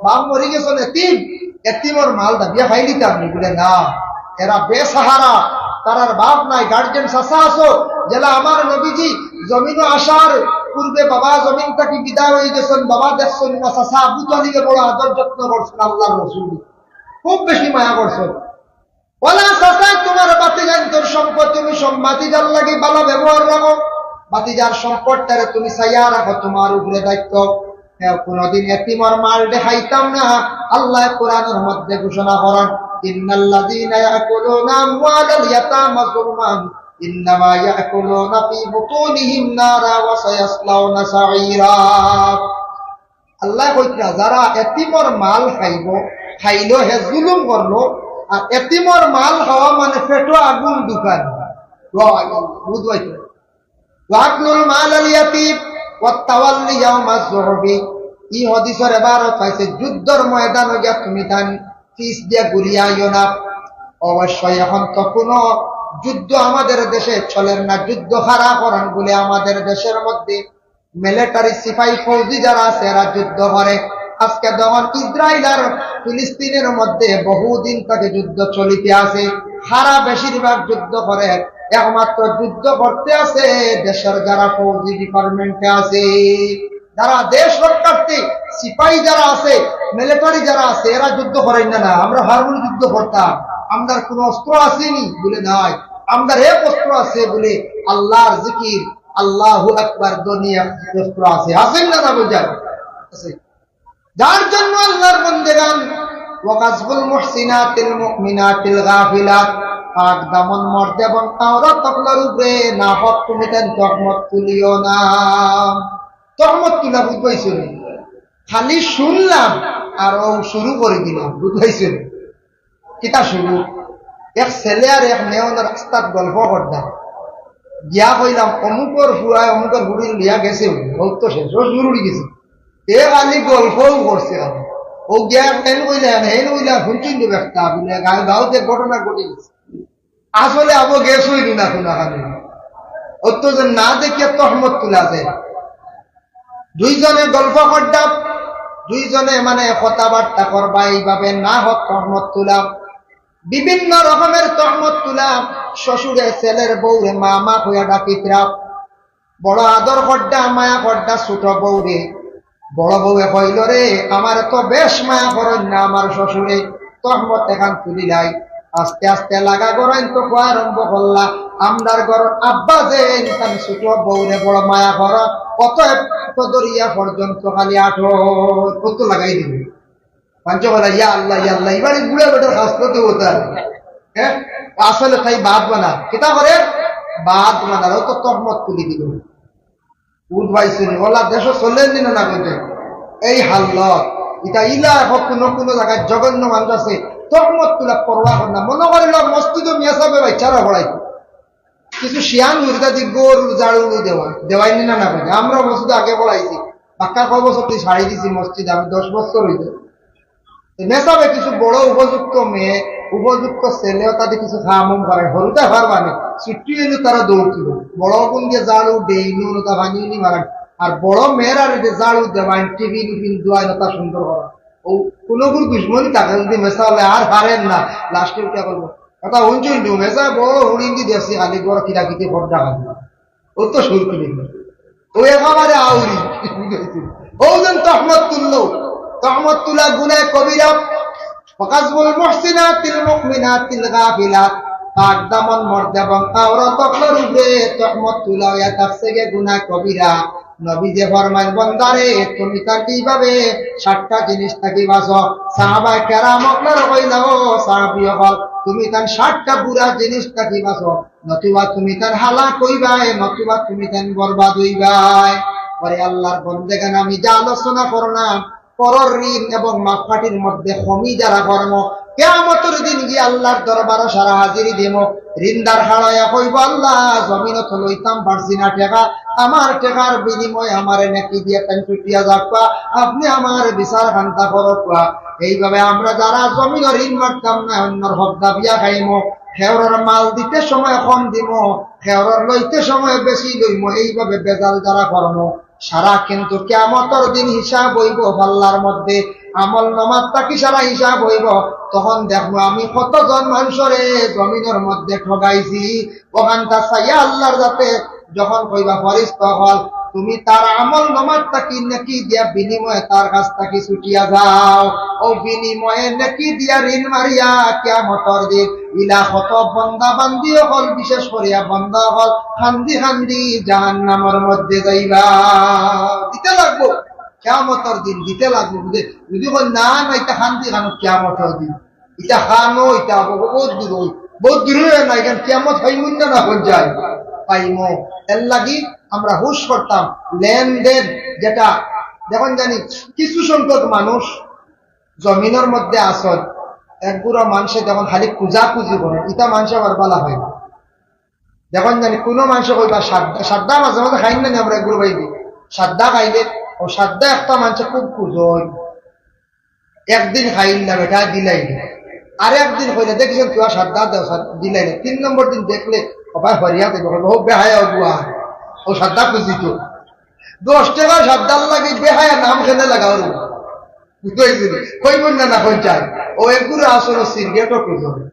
বাপ মরি গেছইন, এতিম, এতিমর মাল দাবিয়া খাই নিতাম নি? বলে না, এরা বেসাহারা, তারার বাপ নাই, গার্জিয়ান চাচা আছো, যেলা আমার নবীজি জমিনো আসার পূর্বে বাবা জমিন থাকি বিদায় অই গেছইন, বাবা দেখছইন না, চাচা আবু তালিবে বড় আদর যত্ন করছইন আল্লাহর রসুল, খুব বেশি মায়া করছইন। ওলা চাচায় তোমার ভাতিজাইন্তর সম্পদ, তুমি সম-, ভাতিজার লাগি ভালা ব্যবহার রাখো, ভাতিজার সম্পদটারে তুমি চাইয়া রাখো তোমার উপরে দায়িত্ব। হ্যাঁ, কোনোদিন এতিমর মাল দেখাইতাম না। আল্লাহ কোরআনর মধ্যে ঘোষণা করেন, ইন্নাল্লাযীনা ইয়াকুলুনা আমওয়ালাল ইয়াতামা যুলমান ইন্নামা ইয়াকুলুনা ফি বুতুনিহিম নারা ওয়া সায়াসলাউনা সাঈরা। আল্লাহ কইতরা, যারা এতিমর মাল খাইবো, খাইলো হে জুলুম করলো, আর এতিমর মাল খাওয়া মানে পেটো আগুন ঢুকানি। ওয়া, বুঝবাই তো। ওয়াকলুল মাল আল ইয়াতিম ওয়াত তাওয়াল্লি ইয়াউমাজ জুহফি। ই হাদিসর এবারত পাইছে, যুদ্ধর ময়দানো গিয়া তুমি তান পিছ দিয়া ঘুরিয়া আইও না। অবশ্যই এখন তো কোনো যুদ্ধ আমাদের দেশে চলের না, যুদ্ধ খাড়া করান বলে আমাদের দেশের মধ্যে মিলিটারি সিপাহী ফৌজি যারা আছে এরা যুদ্ধ করে। আজকে যখন ইসরায়েল আর ফিলিস্তিনের মধ্যে বহুদিন থেকে যুদ্ধ চলিতে আছে, সারা বেশিরভাগ যুদ্ধ করে, একমাত্র যুদ্ধ করতে আছে দেশের যারা ফৌজি ডিপার্টমেন্টে আছে, যারা দেশ রক্ষার্থী সিপাহী যারা আছে, মিলিটারি যারা আছে, এরা যুদ্ধ করেন না। না, আমরা হারমোনি যুদ্ধ করতাম, আমরার কোনো অস্ত্র আছেনি বলে নাই, আমরার এক অস্ত্র আছে বলে আল্লাহর জিকির, আল্লাহু আকবার ধ্বনি অস্ত্র আছে, আছেন না, না বুঝায় আছে। যার জন্য আল্লাহর বন্দেগান, ওয়া কাযফুল মুহসিনাতিল মুমিনাতিল গাফিলাত, পাক দামন মর্দ এবং আওরাত অকলর উপরে নাহক তুমি তান তহমত তুলিও না। তহমত তুলা বুঝবাইছো নি? খালি শুনলাম আর ও শুরু করি দিলাম, বুঝবাইছো নি? কিতা শুরু? এক ছেলে আর এক মেয়ে অনো রাস্তাত গল্প করতা। গিয়া কইলাম, "অমুকর ফুয়ায় অমুকর ফুড়িরে লইয়া গেছে, ও তো শেষ, ও শুরু অই গেছে।" এ খালি গল্পও করছে খালি। ও গিয়া হেন কইলা, হেন কইলা, হুনছইন তো একটা, বলে, গাঁও, গাঁওত এক ঘটনা ঘটি গেছে। আসলে আবো গেছে অইল না কোনোখানে। অত যে না দেখিয়া তহমত তুলা যায়। দুইজনে গল্প করতাম, দুইজনে মানে কথাবার্তা করবা, এইভাবে নাহক তহমত তুলা। বিভিন্ন রকমের তহমত তুলা। শ্বশুরে ছেলের বউরে মা মা কইয়া ডাকিতরা, বড় আদর করডা, মায়া করডা ছোট বউরে। বড় বউয়ে কইল, "রে, আমারে তো বেশ মায়া করইন না আমার শ্বশুরে।" তহমত এখান তুলিলাই। আস্তে আস্তে লাগা গড়াইন তো কওয়া আরম্ভ করলা, "আমরার ঘরর আব্বা যে ইনসান ছোট বউরে বড় মায়া কর, অতএব তো দরিয়া পর্যন্ত খালি আঠো কত লাগাই দিবে।" পাঞ্চ বলা, "ইয়া আল্লাহ, ইয়া আল্লাহ, এবারে বুড়া বেটার হাসপাতে হতা।" হ্যাঁ, আসলে তাই বাদ বানা, কিতা করে বাদ বানা, ও তো তহমত তুলি দিল। উঠ ভাই শুনি, ওলা দেশো চলেন দিন না বলতে। এই হাল্লত, এটা ইলা এখন কোনো কোনো জায়গায় জঘন্য মানুষ আছে, তহমত তুলা পরোয়া করে না। মনে করিল মসজিদও মিয়া সাহেবের বাচ্চারা পড়াইতো। কিছু শিয়ান মুর্দা দি গরুর ঝাড়ু দেওয়া, দেওয়াই নি না না করে। আমরা মসজিদে আগে পড়াইছি, বাক্কা কয় বছর তুই ছাড়ি দিছি মসজিদ, আমি দশ বছর হইতে। তো মেসাবে কিছু বড় উপযুক্ত মেয়ে, উপযুক্ত ছেলেও তাদের কিছু খামুম করে, হরুতা পারবা না, ছুটি হইলে তারা দৌড় তুলো। বড় গুণ দিয়ে ঝাড়ু, ডেইনি, হরুতা পানি উনি মারান। আর বড় মেয়েরা যে ঝাড়ু দেওয়ান, টিভি নিফিন দুয়াই নতা সুন্দর করা। ও কোনো গুণ দুশ্মনী থাকে যদি মেসা হলে আর পারেন না, লাস্টে উঠে করবো। কথা হুনছইন তো, মেসা বড় হুড়িন্দি দেখছি, খালি বড় কিরাকিতি খোর ডাকা দিল। ও তো শুরু করি। ও একেবারে আউরি। ও যেন তহমত তুললো। তহমত তুলা গুনায় কবিরা। وقذف المحصنات المؤمنات الغافلات। পাক দামন মর্দ এবং আওরত অকলর উপরে তহমত তুলা হইয়া থাকছে গে গুনায় কবিরা। নবী যে ফরমাইন, "বন্দারে, তুমি তান কিভাবে সাতটা জিনিস থাকি বাঁচো?" সাহাবায়ে কেরাম অকলর কইলা, "ও সাহাবী অকল, তুমি তান সাতটা বুরা জিনিস থাকি বাঁচো।" নতুবা তুমি তান হালাক হইবায়, নতুবা তুমি তান বরবাদ হইবায়। পরে আল্লাহর বন্দেগান, আমি যে আলোচনা করলাম, পরর ঋণ এবং মাপকাঠির মধ্যে কমি যারা করমু, কিয়ামতর দিন গিয়া আল্লাহর দরবারো সারা হাজিরি দিমু। ঋণদার খাড়াইয়া কইবো, "আল্লাহ, জমিনো তো লইতাম পারছি না টেকা, আমার টেকার বিনিময়ে আমারে নেকি দিয়া তান ছুটিয়া যাউক্কা, আপনে আমার বিচার খান্তা করউক্কা।" এইভাবে আমরা যারা জমিনো ঋণ মারতাম না, অন্যর হক দাবিয়া খাইমু, খেউরর মাল দিতে সময় কম দিমু, খেউরর লইতে সময় বেশি লইমু, এইভাবে বেজাল যারা করমু, সারা কিন্তু কিয়ামতর দিন হিসাব হইবো পাল্লার মধ্যে, আমল নামাত থাকি সারা হিসাব হইবো। তখন দেখমু আমি কতজন মানুষরে জমিনর মধ্যে ঠগাইছি। ওখানটা চাইয়া আল্লাহর যাতে যখন কইবা, "ফরিস্তা অকল, তুমি তার আমল নামাত থাকি নেকি দিয়া বিনিময়ে তার কাছ থাকি ছুটিয়া যাও।" ও বিনিময়ে নেকি দিয়া ঋণ মারিয়া কিয়ামতর দিন ইলা কত বন্দা বান্দি অকল, বিশেষ করিয়া বন্দা অকল কান্দি কান্দি জাহান্নামর মধ্যে যাইবা। দিতে লাগবো, কিয়ামতর দিন দিতে লাগবো। বুঝে যদি কই, "না, না, ইটা কান্দি কানো কিয়ামতর দিন, ইটা কানো, ইটা বহুত দূর, বহুত দূর হয়ে না, এখান কিয়ামত পাইমু না, না হয়ে যায়, পাইমু।" এর লাগি আমরা হুশ করতাম, লেনদেন যেটা, দেখইন জানি কিছু সংখ্যক মানুষ জমিনর মধ্যে আছইন, এক গুড়া মানষে যখন খালি খুজাখুজি করে, ইটা মানষে আবার বালা হয় না। দেখইন জানি কোনো মানষে কইবা সাদ্দা, সাদ্দা মাঝে মাঝে খাইন না নি আমরা এক গুড়া ভাই দি, সাদ্দা খাইলে, ও সাদ্দা একটা মানষে খুব খুজইন, একদিন খাইল না বেটা, দিলাইল। আর একদিন কইলে, "দেখছেন তুই আর সাদ্দা দেও, সাদ-, দিলাইল।" তিন নম্বর দিন দেখলে, "ও ভাই, হরিয়া দেবে, ও বেহায়া, ও বুয়া, ও সাদ্দা খুজি তো।" দশ টেকা সাদ্দার লাগি বেহায়া নাম খেলে লাগাও রে। বুঝতে পারছি? কইব না, না কই চাই। ও এক গুড়া আসলে সিগারেটও খুজে।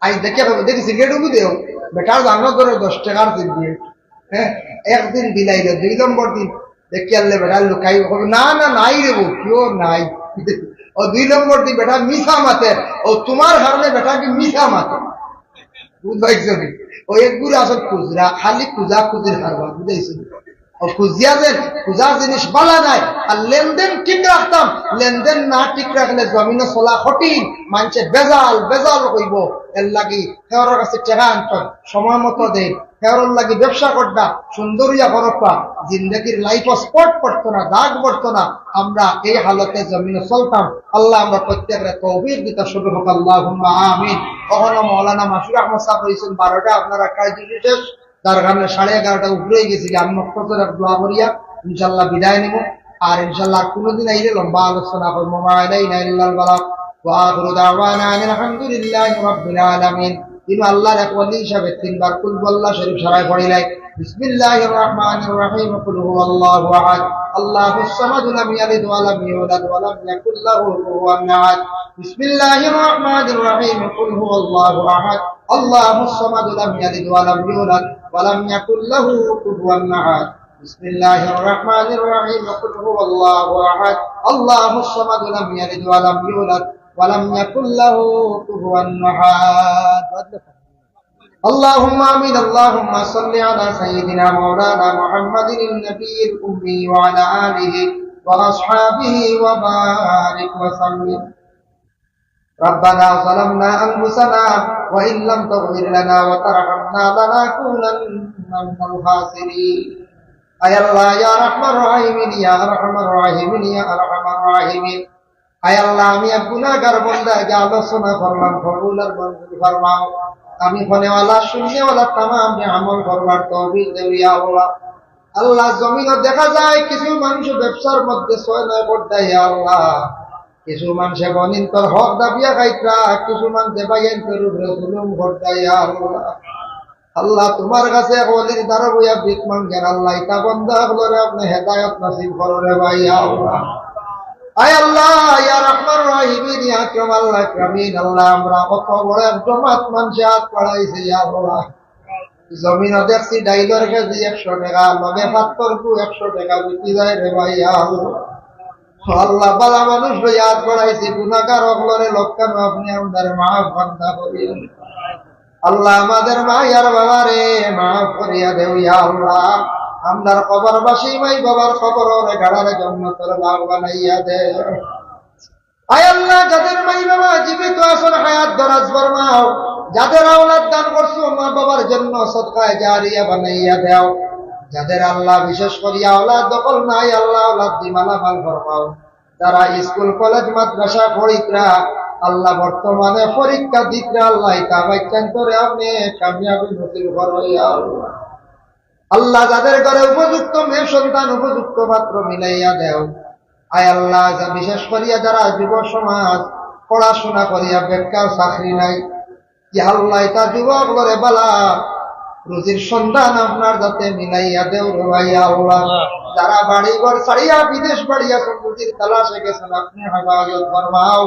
আই দেখে কইব, "দেখি সিগারেট উঠে দেও।" বেটার জানো ধরে দশ টেকার সিগারেট। হ্যাঁ, একদিন দিলাইল, দুই নম্বর দিন দেখি আনলে বেটা লুকাই, কইব, "না, না, নাই রে বউ, কেউ নাই।" ও দুই নম্বর দিন বেটা মিছা মাতের, ও তোমার কারণে বেটা কি মিছা মাতের। বুঝ পাইছো নি? ও এক গুড়া আসল খুজরা, খালি খুজাখুজির কারবার, বুঝাইছো নি? ও খুজিয়া যেন, খুজা জিনিস বালা নাই, আর লেনদেন ঠিক রাখতাম, লেনদেন না ঠিক রাখলে জমিনো চলা কঠিন, মানষে বেজাল, বেজাল কইব, এর লাগি খেউরর কাছে টেকা আনতাম, সময় মতো দেন, খেউরর লাগি ব্যবসা করতাম, সুন্দর ইয়া করতাম, জিন্দেগির লাইফ স্পট পড়তো না, দাগ পড়তো না, আমরা এই হালতে জমিনো চলতাম। আল্লাহ আমরা প্রত্যেকরে তৌফিক দিতা শুরু হোক, আল্লাহুম্মা আমিন। কখনো মৌলানা মাসুর আহমদ সাহেব রইছেন বারোটা, আপনারা কাজ শেষ, যার কারণে সাড়ে এগারোটা উপরে গেছি, আমি মক্তসর এক দোয়া করিয়া ইনশাল্লাহ বিদায় নিব। আর ইনশাল্লাহ আর কোনোদিন আইলে লম্বা আলোচনা করবো। মা আলাইনা ইল্লাল বালাগ। ওয়া আখিরু দাওয়ানা আনিল হামদুলিল্লাহি রাব্বিল আলামিন। ইনো আল্লাহর এক ওলি হিসাবে তিনবার কুল হু আল্লাহ শরীফ সারায় পড়িলাই। বিসমিল্লাহির রহমানির রহিম। কুল হুয়াল্লাহু আহাদ। আল্লাহুস সামাদ। লাম ইয়ালিদ ওয়া লাম ইউলাদ ওয়া লাম ইয়াকুল লাহু কুফুওয়ান আহাদ। بسم الله الرحمن الرحيم. قل هو الله أحد، الله الصمد، لم يلد ولم يولد، ولم يكن له كفوا أحد. بسم الله الرحمن الرحيم. قل هو الله أحد، الله الصمد، لم يلد ولم يولد، ولم يكن له كفوا أحد. اللهم آمين. اللهم صل على سيدنا مولانا محمد النبي الأمي وعلى آله وأصحابه وبارك وسلم. ربنا ظلمنا أنفسنا وإن لم تغفر لنا وترحمنا لنكونن من الخاسرين. আয় আল্লাহ, ইয়া আরহামার রাহিমিন, ইয়া আরহামার রাহিমিন, ইয়া আরহামার রাহিমিন। আয় আল্লাহ, আমি এক গুনাহগার বান্দা, যে আলোচনা করলাম, কবুল আর মঞ্জুর ফরমাও। আমি কনেওয়ালা, শুননেওয়ালা, তামাম যে আমল করবার তৌফিক দেও, ইয়া আল্লাহ। আল্লাহ, জমিনো দেখা যায় কিছু মানুষ ব্যবসার মধ্যে ছয় নয় করতা, ইয়া আল্লাহ। কিছু মানুষে বনিন্তর হক দাবিয়া খাইতরা, কিছু মানুষে ভাইয়াইন্তর উপরে জুলুম করতা, ইয়া আল্লাহ। আল্লাহ, তুমার কাছে এক ওলির দ্বারা বইয়া ভিক মাঙ্গের, আল্লাহ, ইতা বন্দা অকলরে আপনে হেদায়ত নসিব করো রে ভাই, ইয়া আল্লাহ। আয় আল্লাহ, ইয়া আরহামার রাহিমিন, ইয়া আকরাম আল আকরামিন, আল্লাহ, আমরা কত বড় এক জমাত মানষে আত বাড়াইছে, ইয়া আল্লাহ। জমিনো দেখছি ডাইলর কেজি একশো টেকা, লগে পাত্তর কু একশো টেকা বিকি যায় রে ভাই, ইয়া আল্লাহ। আল্লাহ, বালা মানুষ লইয়া আত বাড়াইছি, গুনাহগার অকলরে লক্কানো আপনে আমরারে মাফ বান্দা করিয়া আল্লাহ, আমাদের মা আর বাবারে মাফ করিয়া দেও, ইয়া আল্লাহ। আমরার কবরবাসী মাই বাবার কবররে গাড়ারে জন্নতর বাগ বানাইয়া দেও। আয় আল্লাহ, যাদের মাই বাবা জীবিত আছন, হায়াত দরাজ ফরমাও। যাদের আওলাদ দান করছো, মা বাবার জন্য সদকায়ে জারিয়া বানাইয়া দেও। যাদের আল্লাহ বিশেষ করিয়া আওলাদ দখল নাই, আল্লাহ আওলাদ দি মালামাল ফরমাও। যারা স্কুল, কলেজ, মাদ্রাসা পড়িতরা, আল্লাহ বর্তমানে পরীক্ষা দিতরা, আল্লাহ ইতা বাচ্চাইন্তরে আপনে কামিয়াবি নসিব করো, ইয়া আল্লাহ। আল্লাহ, যাদের ঘরে উপযুক্ত মেয়ে সন্তান, উপযুক্ত পাত্র মিলাইয়া দেও। আয় আল্লাহ, যা বিশেষ করিয়া যারা যুব সমাজ পড়াশোনা করিয়া বেকার, চাকরি নাই, ইয়া আল্লাহ, ইতা যুবক অকলরে বালা রুজির সন্ধান আপনার যাতে মিলাইয়া দেও রে ভাই, ইয়া আল্লাহ। যারা বাড়ি ঘর ছাড়িয়া বিদেশ বাড়ি আছন, রুজির তালাশে গেছন, আপনে হেফাজত ফরমাও।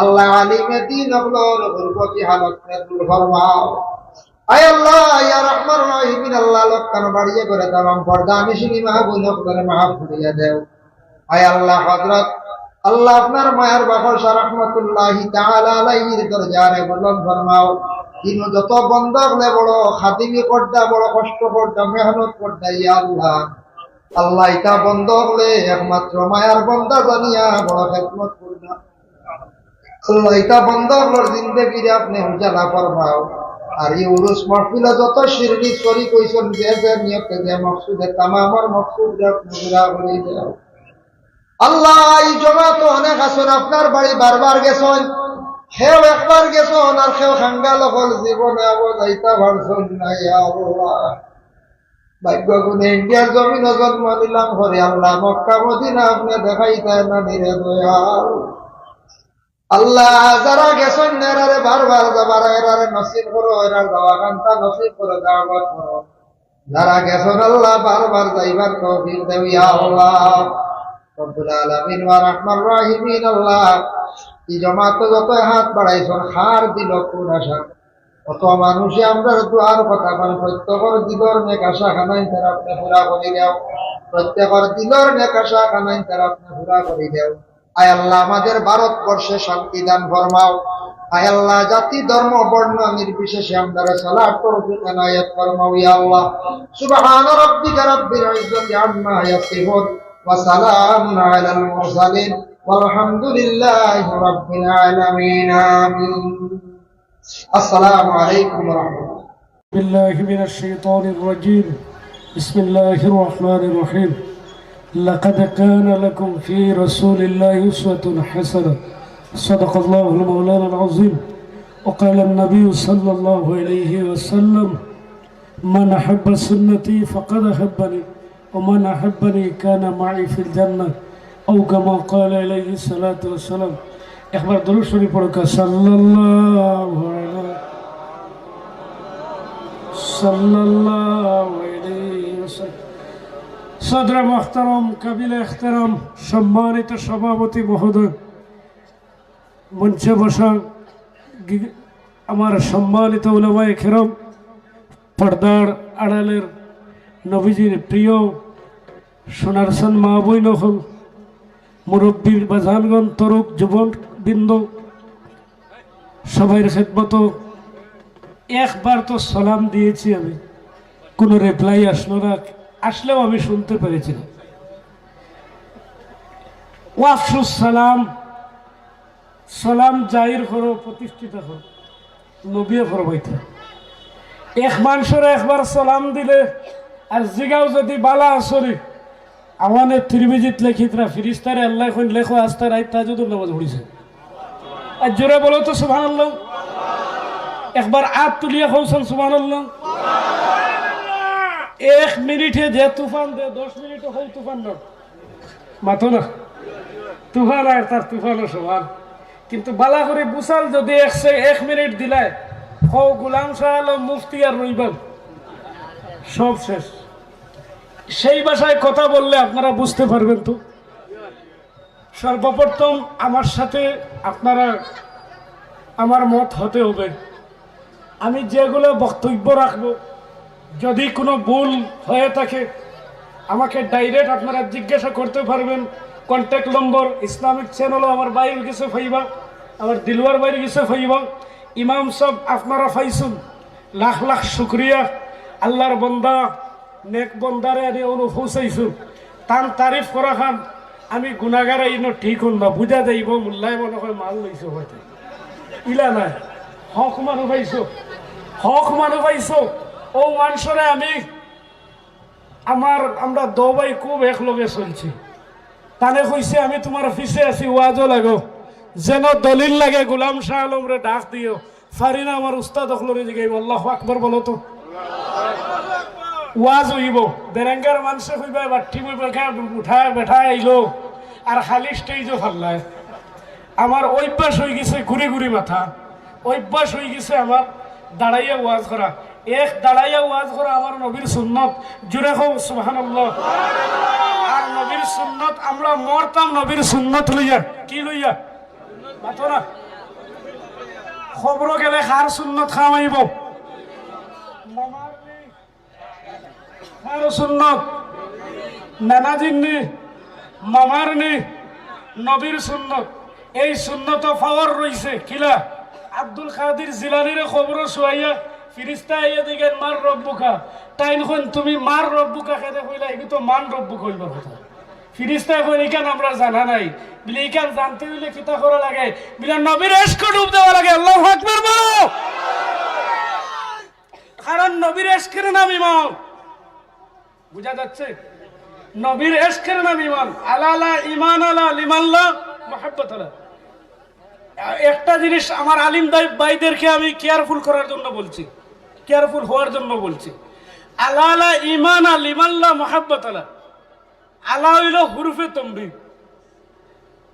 আল্লাহ, আলিমে দিন অকলর গুরবতি হালত দূর ফরমাও। আয় আল্লাহ, ইয়া আরহামার রাহিমিন, আল্লাহ, লক্কানো বাড়িয়ে করে তামাম পর্দানিশিন মা বইন অকলরে মাফ করিয়া দেও। আয় আল্লাহ, হযরত আল্লাহ, আপনার মায়ার বাবা শাহ রহমতুল্লাহি তাআলা আলাইহির দরজারে বুলন্দ ফরমাও। দিনো যত বন্দা অকলে বড় খাদিমি করতা, বড় কষ্ট করতা, মেহনত করতা, ইয়া আল্লাহ। আল্লাহ, ইতা বন্দা অকলে একমাত্র মায়ার বন্দা জানিয়া বড় খেদমত করতা। আল্লাহ, ইতা বন্দা অকলর জিন্দেগিরে আপনে উজালা ফরমাও। আর ই উরুস মাহফিলো যত শিরনি শরিক অইছন, যে যে নিয়তে, যে মকসুদে, তামামর মকসুদরে আপনে পুরা করি দেও। আল্লাহ, ই জমাতো অনেক আছন, আপনার বাড়ি বারবার গেছন, কেউ একবার গেছন, আর কেউ কাঙ্গাল অকল জীবনে আবো যাইতা পারছন না, ইয়া আল্লাহ। ভাগ্য গুণে ইন্ডিয়ার জমিনো জন্ম নিলাম পরে, আল্লাহ, মক্কা মদিনা আপনে দেখাইতা না নি রে দয়াল। আল্লাহ, যারা গেছন না, এরারে বারবার যাবার, এরারে নসিব করো, এরার যাওয়া কান্তা নসিব করো, দাওয়াত করো। যারা গেছন আল্লাহ, বারবার যাইবার তৌফিক দেও, ইয়া আল্লাহ। রব্বুল আলামিন ওয়া আরহামার রাহিমিন আল্লাহ, ই জমাতো যত হাত বাড়াইছন, কার দিলো কুন আশা, কত মানুষে আমরার দোয়ার কথা কন, প্রত্যেকর দিলর নেক আশা খানাইন তারা আপনে পুরা করি দেও, প্রত্যেকর দিলর নেক আশা খানাইন তারা আপনে পুরা করি দেও। আয় আল্লাহ, আমাদের ভারতবর্ষে শান্তি দান ফরমাও। আয় আল্লাহ, জাতি, ধর্ম, বর্ণ নির্বিশেষে আমরারে চলার তৌফিক এনায়েত ফরমাও, ইয়া আল্লাহ। سبحان ربك رب العزة عما يصفون، وسلام على المرسلين، والحمد لله رب العالمين. آمين. السلام عليكم ورحمة الله. بالله من الشيطان الرجيم. بسم الله الرحمن الرحيم. لقد كان لكم في رسول الله أسوة حسنة. صدق الله مولانا العظيم. وقال النبي صلى الله عليه وسلم: من أحب سنتي فقد أحبني، ومن أحبني كان معي في الجنة، أو كما قال عليه الصلاة والسلام. একবার দুরূদ শরীফ পড়ুক্কা, সাল্লাল্লাহু আলাইহি, সাল্লাল্লাহু আলাইহি ওয়াসাল্লাম। সদরে মুহতারাম, কাবিলে এহতেরাম, সম্মানিত সভাপতি মহোদয়, মঞ্চে বসা গি- আমার সম্মানিত উলামায়ে কেরাম, পর্দার আড়ালের নবীজির প্রিয় সোনার সন মা বইন অকল, মুরব্বীর বাজানগণ, তরুণ যুবকবৃন্দ, সবাইর খেদমতো একবার তো সালাম দিয়েছি আমি, কোনো রিপ্লাই আসলো না, আসলেও আমি শুনতে পেরেছি না। ওয়াফসুস সালাম, সালাম জাহির করো, প্রতিষ্ঠিত করো, নবীয়ে ফরমাইতা। এক মানষরে একবার সালাম দিলে আর জিগাও যদি বালা আছনি, আওয়ানে তিরমিজিত লেখিতরা ফিরিস্তারে আল্লায় কইন, লেখো আস্তা রাইত তাহাজ্জুদর নামাজ পড়িছে। আর জোরে বলো তো সুবহানাল্লাহ। একবার আত তুলিয়া কওছন সুবহানাল্লাহ। এক মিনিটে যে তুফান দে, দশ মিনিটে হউ তুফান না। মাতো না। তুফান আর তার তুফানও সমান। কিন্তু বালা করি বুঝাল যদি এক সে-, এক মিনিট দিলায়, হউ গোলাম শাহ আলম মুফতি আর রইবান। সব শেষ। সেই ভাষায় কথা বললে আপনারা বুঝতে পারবেন তো। সর্বপ্রথম আমার সাথে আপনারা আমার মত হতে হবে। আমি যেগুলো বক্তব্য রাখবো, যদি কোনো ভুল হয়ে থাকে, আমাকে ডাইরেক্ট আপনারা জিজ্ঞাসা করতে পারবেন। কন্ট্যাক্ট নম্বর ইসলামিক চ্যানেলও আমার ভাইর গেছে পাইবা, আমার দিলওয়ার ভাইর গেছে পাইবা। ইমাম সাহেব আপনারা পাইছন, লাখ লাখ শুক্রিয়া। আল্লাহর বন্দা, নেক বন্দারে আনি অনু পৌঁছাইছন। তান তারিফ করা খান আমি গুনাগার, ইনো ঠিক হন না, বুঝা যাইব মোল্লায় মনে হয় মাল লইছে হয়তো। ইলা নাই, হক মানু পাইছো, হক মানু পাইছো। ও মানষরে আমি, আমার, আমরা দো ভাই খুব একলগে চলছি। তানে কইছে, "আমি তোমার পিছে আছি, ওয়াজও লাগো।" যেন দলিল লাগে, গোলাম শাহ আলমরে ডাক দিও। পারি না, আমার উস্তাদ অকলরে জিগাইব। আল্লাহু আকবার বলো তো। ওয়াজ হইব, বেরেঙ্গার মানষে কইবা, বাট্টি বইবা, উঠা বেটা আইলো, আর খালি স্টেজও ফাল্লায়। আমার অভ্যাস হয়ে গেছে ঘুরি ঘুরি মাথা, অভ্যাস হয়ে গেছে আমার দাঁড়াইয়া ওয়াজ করা। এক দাঁড়াইয়া ওয়াজ করা আমার নবীর সুন্নত। জুরে কও সুবহানাল্লাহ। আর নবীর সুন্নত, আমরা মরতাম নবীর সুন্নত লইয়া। কি লইয়া? মাতো না। খবর গেলে কার সুন্নত কামাইব? মামার নি। কার সুন্নত? নানাজির নি? মামার নি? নবীর সুন্নত। এই সুন্নত পাওয়ার রইছে। কিলা? আব্দুল কাদির জিলানিরে খবর শুয়াইয়া ফিরিস্তা আইয়া দেখেন, "মার রব্বুকা।" তাইন কইন, "তুমি মার রব্বুকা কেনে কইলা? এগু তো মান রব্বুকা হইবার কথা।" ফিরিস্তায় কইন, "ইখান আমরা জানা নাই।" বলে, "ইখান জানতে হইলে কিতা করা লাগে?" বলে, "নবীর এশকে ডুব দেওয়া লাগে।" আল্লাহু আকবার বলো। কারণ নবীর এশকের নাম ইমান। বুঝা যাচ্ছে? নবীর এশকের নাম ইমান। আলা লা ইমান আলা লিমান লা মুহাব্বত আলা। একটা জিনিস আমার আলিম দাই-, ভাইদেরকে আমি কেয়ারফুল করার জন্য বলছি, কেয়ারফুল হওয়ার জন্য বলছি। আলা লা ইমান আলা লিমান লা মুহাব্বত আলা। আলা হইল হুরুফে তমরিদ।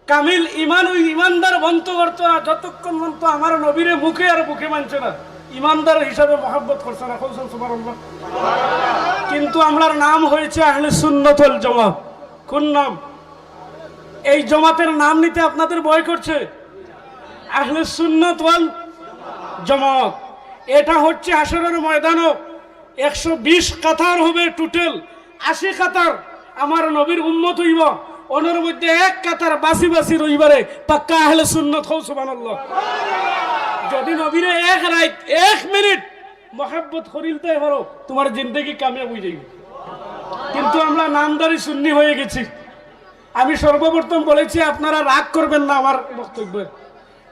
কামিল ইমান ওই ইমানদার বন্ত করতো না যতক্ষণ পর্যন্ত আমার নবীরে মুখে আর বুকে মানছে না, ইমানদার হিসাবে মহাব্বত করছে না। কইছেন সুবহানাল্লাহ। কিন্তু আমরার নাম হয়েছে আহলে সুন্নত ওয়াল জামাত। কোন নাম? এই জমাতের নাম নিতে আপনাদের ভয় করছে? আহলে সুন্নত ওয়াল জামাত। এটা হচ্ছে হাশরের ময়দানও একশো বিশ কাতার হবে টোটাল, আশি কাতার আমার নবীর উম্মত হইব, ওনার মধ্যে এক কাতার বাসি বাসি রইবারে পাক্কা আহলে সুন্নত। কও সুবহানাল্লাহ। যদি নবীরে এক রাইত, এক মিনিট মহাব্বত করিলতে পারো, তোমার জিন্দেগি কামিয়াব হয়ে যাইবে। কিন্তু আমরা নামধারী সুন্নি হয়ে গেছি। আমি সর্বপ্রথম বলেছি, আপনারা রাগ করবেন না আমার বক্তব্যে।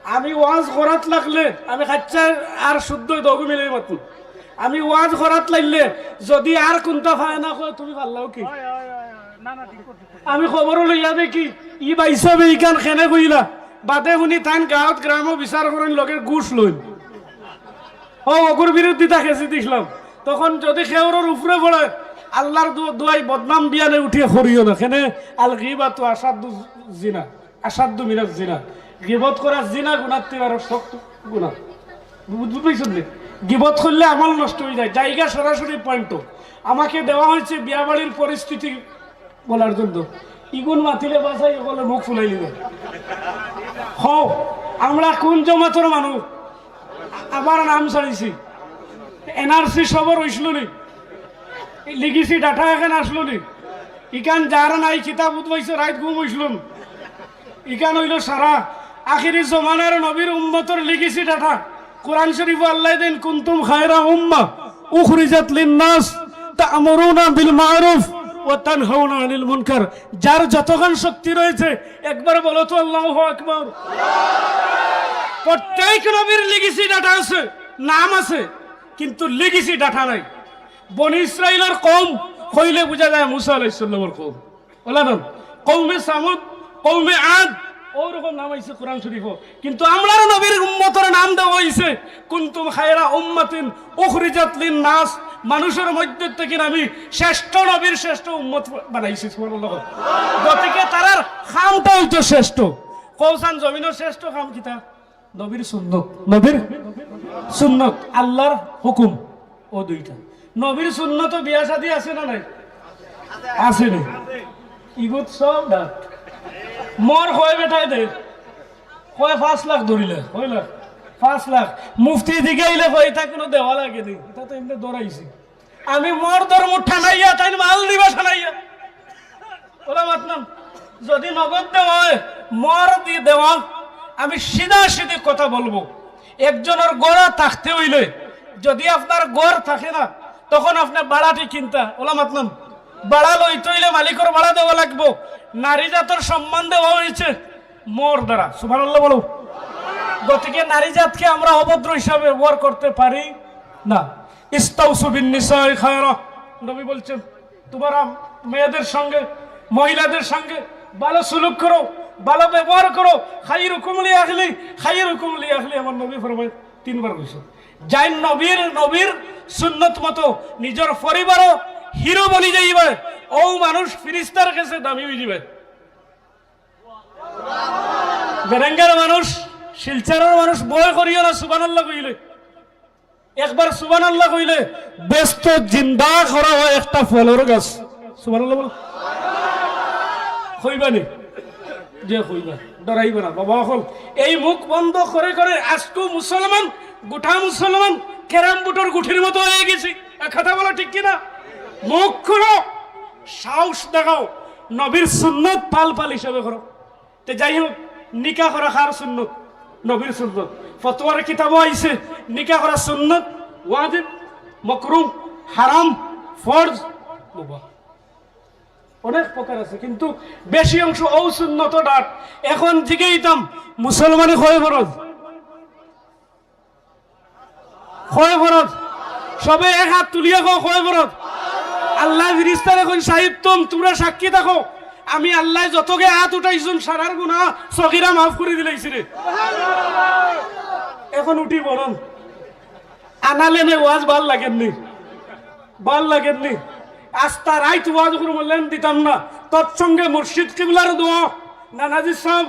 আমি ওয়াজ করাত লাগলে আমি খাচ্চার আর শুদ্ধ দগু মিলে মাতুম। আমি ওয়াজ করাত লাগলে যদি আর কোনটা পায় না কয়, তুমি পারলাও কি? আমি খবরও লইয়া দেখি, ই ভাইসাবে ইখান কেনে কইলা, বাদে হুনি তাইন গাঁওত গ্রামও বিচার করেন, লগে ঘুষ লইন। ও, অগুর বিরুদ্ধিতা খেছি দিছলাম। তখন যদি খেউরর উপরে পড়ে, আল্লাহর দু-, দুয়াই বদনাম বিয়ানে উঠিয়া করিও না। কেনে? আল গিবাতু আশাদ্দু জিনা, আশাদ্দু মিনাজ জিনা। গিবত করা জিনা গুনার তে আরো শক্ত গুনা। বুঝ-, বুঝছইন নি? গিবত করলে আমল নষ্ট হয়ে যায়। জায়গা সরাসরি পয়েন্ট। আমাকে দেওয়া হয়েছে বিয়াবাড়ির পরিস্থিতি বলার জন্য। ইগুন মাতিলে বাসাই বলে মুখ ফুলাই নিবে। হও, আমরা কোন জমাতর মানুষ? আবার নাম ছাড়িছি। এনআরসি সবর অইছিল নি? লিগেসি ডাটা এখান আসলো নি? ইখান যার নাই কিতাব উদ্ভাইছে, রাইত ঘুম অইছিল না। ইখান অইল সারা আখেরি জমানার নবীর উম্মতর লিগেসি ডাটা। কোরআন শরীফ আল্লাহ দেন, "কুনতুম খায়রা উম্মাহ উখরিজাত লিন্নাস তা'মুরুনা বিল মা'রুফ ওয়া তানহাউনা আনিল মুনকার।" যার যতখান শক্তি রয়েছে, একবার বলো তো, "আল্লাহু আকবার।" প্রত্যেক নবীর লিগেসি ডাটা আছে, নাম আছে, কিন্তু লিগেসি ডাটা নাই। বনি ইসরাইলর কওম কইলে বুঝা যায় মুসা আলাইহিস সালামর কওম। ওলা নাম, কওমে সামুদ, কওমে আদ, ওরকম নাম আইছে কোরআন শরীফও। কিন্তু আমরার নবীর উম্মতর নাম দেওয়া হইছে, "কুনতুম খায়রা উম্মাতিন উখরিজাত লিন নাস।" মানুষের মধ্যে থেকে আমি শ্রেষ্ঠ নবীর শ্রেষ্ঠ উম্মত বানাইছি। সুবহানাল্লাহ। গতিকে তারার খামটা হইতো শ্রেষ্ঠ। কওছান জমিনর শ্রেষ্ঠ খাম কিতা? নবীর সুন্নত। নবীর সুন্নত, আল্লাহর হুকুম, ও দুইটা। নবীর সুন্নত বিয়া শাদী আছে না নাই? আছে নি? ইগুত সব ডাট। মোর কয় বেটায় দে, কয় পাঁচ লাখ ধরিলে, কয় লাখ? পাঁচ লাখ। মুফতি দিকে আইলে কয়, "ইটা কোনো দেওয়া লাগে নি, ইটা তো এমনি ধরাইছি।" আমি মোর ধর্ম ঠানাইয়া, তাইন মাল দিবা ঠানাইয়া। ওলা মাতলাম, যদি নগদ দেওয়া হয়, মোর দি দেওয়া, আমি সিধা সিধি কথা বলবো। একজনের গড়া থাকতে হইলে, যদি আপনার গড় থাকে না, তখন আপনি বাড়াটি কিনতা। ওলা মাতলাম, বাড়া লইতে হইলে মালিকর বাড়া দেওয়া লাগবো। নারী জাতর সম্মান দেওয়া হয়েছে মোর দ্বারা। সুবহানাল্লাহ বলো। গতিকে নারী জাতকে আমরা অভদ্র হিসাবে ব্যবহার করতে পারি না। "ইস্তাউসু বিন নিসাই খায়রা।" নবী বলছেন, "তোমরা মেয়েদের সঙ্গে, মহিলাদের সঙ্গে ভালো সুলুক করো, ভালো ব্যবহার করো।" "খাইরুকুম লি আহলি, খাইরুকুম লি আহলি।" আমার নবী ফরমায়, তিনবার কইছে, যাই নবীর, নবীর সুন্নত মতো নিজের পরিবারও হিরো বনি যাইবে, ও মানুষ ফিরিস্তার কাছে দামি হয়ে যাবে। বেরেঙ্গার মানুষ, শিলচরের মানুষ ভয় করিও না সুবহানাল্লাহ কইলে। একবার সুবহানাল্লাহ কইলে বেস্ত জিন্দা করা হয় একটা ফলর গাছ। সুবহানাল্লাহ বলো। কইবা নি? যে কইবা, ডরাইবা না। বাবা অকল, এই মুখ বন্ধ করে করে আজকেও মুসলমান, গোটা মুসলমান ক্যারাম বোর্ডর গুটির মতো হয়ে গেছি। এক কথা বলো, ঠিক কি না? মুখ খুলো, সাহস দেখাও, নবীর সুন্নত পাল পাল হিসাবে করো। তে যাই হোক, নিকা করা কার সুন্নত? নবীর সুন্নত। ফতোয়ার কিতাবও আইছে, নিকা করা সুন্নত, ওয়াজিব, মকরুহ, হারাম, ফরজ, মুবাহ। অনেক প্রকার আছে, কিন্তু বেশি অংশ ও সুন্নত ডাট। এখন জিগাইতাম, মুসলমানে কয় ফরজ? কয় ফরজ? সবে এক হাত তুলিয়া কও, কয় ফরজ? আল্লাহ ফিরিস্তারে কইন, "সাহিব তুম, তোমরা সাক্ষী থাকো, আমি আল্লাহ যতগে হাত উঠাইছুন, সারার গুনা সগিরা মাফ করি দিলাইছি রে।" এখন উঠি বলুন, আনালেনে ওয়াজ ভাল লাগেননি, ভাল লাগেননি। আস্তা রাইত ওয়াজ করবো, লেন দিতাম না। তৎসঙ্গে মুর্শিদ কিবলার দোয়া, নানাজি সাহেব,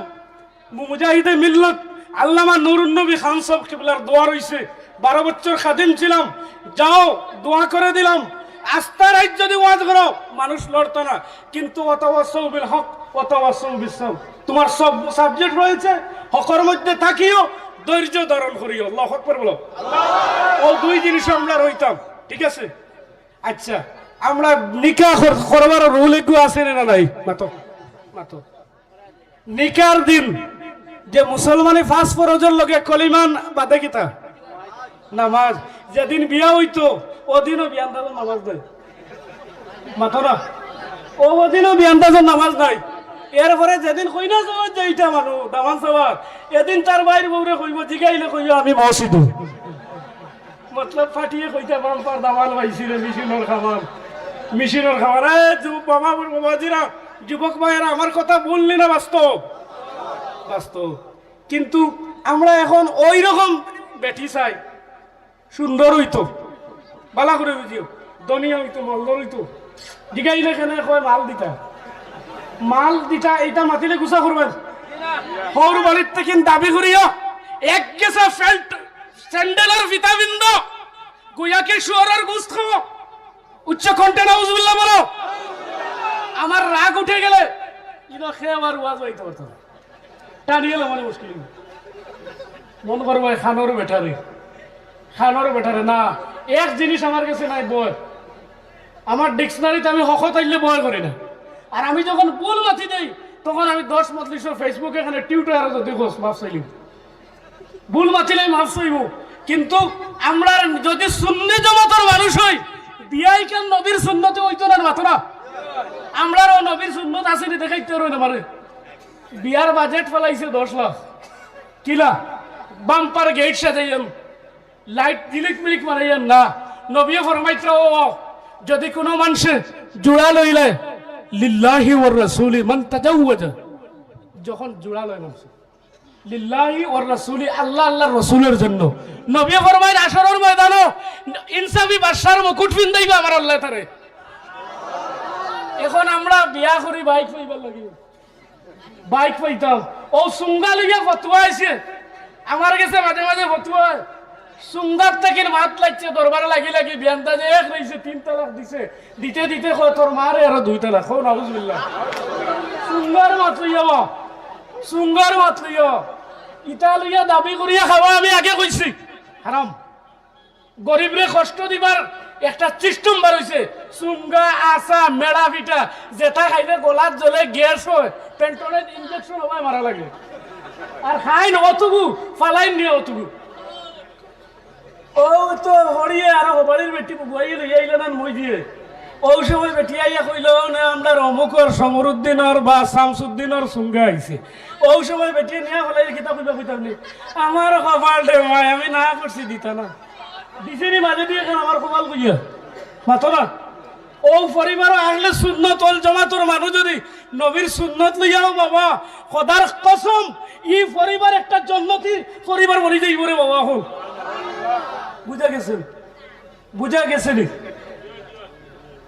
মুজাহিদে মিল্লত আল্লামা নুরুন নবী খান সাহেব কিবলার দোয়া রইছে, "বারো বছর খাদিম ছিলাম, যাও দোয়া করে দিলাম।" আস্তা রাইত যদি ওয়াজ করো, মানুষ লড়তো না, কিন্তু ওয়াতাওয়াসাউ বিল হক, ওয়াতাওয়াসাউ বিস সাবর, তোমার সব সাবজেক্ট রয়েছে, হকর মধ্যে থাকিও, ধৈর্য ধারণ করিও। আল্লাহু আকবার বলো। ও দুই জিনিস আমরা রইতাম, ঠিক আছে? আচ্ছা, আমরা নিকা কর-, করবার রুল একটু আছে না নাই? মাতো, মাতো। নিকার দিন যে মুসলমানে পাঁচ ফরজর লগে কলিমান বাদে কিতা? নামাজ। যেদিন বিয়া হইতো, ওদিনও বিয়ান্দাজর নামাজ নাই। মাতো না। ও, ওদিনও বিয়ান্দাজর নামাজ নাই। এরপরে যেদিন কইনা যাওয়ার যে ইটা মানু, দামান সাওয়ার, এদিন তার বাইর বউরে কইবো, জিগাইলে কইবো, "আমি মসজিদো।" মতলব ফাটিয়ে কইতা, "বাম্পার দামান পাইছি রে, মেশিনর খাবার, মেশিনর খাবার।" এ, যুব-, বাবা, বাবাজিরা, যুবক ভাইয়েরা, আমার কথা ভুল নি না বাস্তব? বাস্তব। কিন্তু আমরা এখন ওই রকম বেটি চাই, সুন্দর হইতো, বালা করে বুঝিও, ধনী হইতো, মালদার হইতো। জিগাইলে কেনে কয় মাল দিতা, মাল দিতা, এইটা মাতিলে গুছা করবেন। হৌর বাড়ির থেকে দাবি করিও, এক গেছে ফেল্ট স্যান্ডেলর ফিতা বিন্দু, গুয়াকে শুয়োরের গোস্ত খাবো। উচ্চ কণ্ঠে নাউজুবিল্লাহ বলো। আমার রাগ উঠে গেলে ইনো খেয়ে আমার ওয়াজ হইতে পারতো না। টানিয়ে এলো মানে মুশকিল। মনো করবায় খানোর বেটারে, খানোর বেটারে না। এক জিনিস আমার গেছে নাই, বয়। আমার ডিকশনারিত আমি হকত আইলে বয় করি না। আর আমি যখন ভুল মাতি দেই, তখন আমি দশ মজলিসর Facebook এখানে Twitter-এ যদি গোস মাফ চাইলিম, ভুল মাতিলে মাফ চাইমু। কিন্তু আমরা যদি সুন্নি জমাতর মানুষ হই, বিয়া ইখান নবীর সুন্নতে অইতো না, মাতো না। আমরারও নবীর সুন্নত আছে নি, দেখাইতে পারো না আমারে। বিয়ার বাজেট ফালাইছে দশ লাখ, কিলা বাম্পার গেট সাজাইয়াম, লাইট ঝিলিক মিলিক মারাইয়াম না। নবীয়ে ফরমাইতরা, ও, যদি কুনু মানষে জুড়া লইলে, লিল্লাহি ওয়ার রাসূলি মান তাজাওয়াজা, যখন জুড়া লয় মানষে, লিল্লাহি ওয়ার রাসূলি, আল্লাহ আল্লাহর রসুলের জন্য। নবীয়ে ফরমাইন, হাশরর ময়দানো ইনসাফি বাদশার মুকুট ফিন্দাইবা আমার আল্লায় তারে। এখন আমরা বিয়া করি বাইক পাইবার লাগি, বাইক পাইতাম। ও সুঙ্গা লইয়া ফতুয়া আইছে, আমার গেছে মাঝে মাঝে ফতুয়া। সুঙ্গার তাকির মাত লাগছে, দরবারে লাগি লাগি বিয়ানটা যে এক রইছে, তিন তালাক দিছে, দিতে দিতে কয়, "তোর মারে আরো দুই তালাক।" কও নাউজুবিল্লাহ। সুঙ্গার মাত লইয়া বা, সুঙ্গার মাত লইয়া। ইটা লইয়া দাবি করিয়া খাওয়া আমি আগে কইছি, হারাম। গরিবরে কষ্ট দিবার একটা সিস্টেম বার হইছে। সুঙ্গা, আসা, মেড়া ফিটা, যেটা খাইলে গলাত জ্বলে, গ্যাস হয়, পেন্টনের ইনজেকশন হবায় মারা লাগে। আর খাইন অতগু, ফালাইন নিয়া অতগু। ও তো হরিয়ে আর হবাড়ির বেটি বুয়াই লইয়া আইলে না মই দিয়ে। ও সময় বেটি আইয়া কইল, "না, আমরা অমুকর সমরুদ্দিনর বা শামসুদ্দিনর সুঙ্গা আইছে।" ও সময় বেটি নিয়া হলাই কিতা কইবা কইতাম নি? আমার কপাল রে মাই, আমি না করছি দিতা না। দিছেনি মাঝে দিয়ে এখন আমার কপাল কইয়া। মাতো না। ও পরিবার আহলে সুন্নত ওয়াল জামাতর মানুষ যদি নবীর সুন্নত লইয়াও বাবা, খোদার কসম, ই পরিবার একটা জন্নতি পরিবার বনি যাইব রে বাবা। এখন বুঝা গেছে, বুঝা গেছে নি?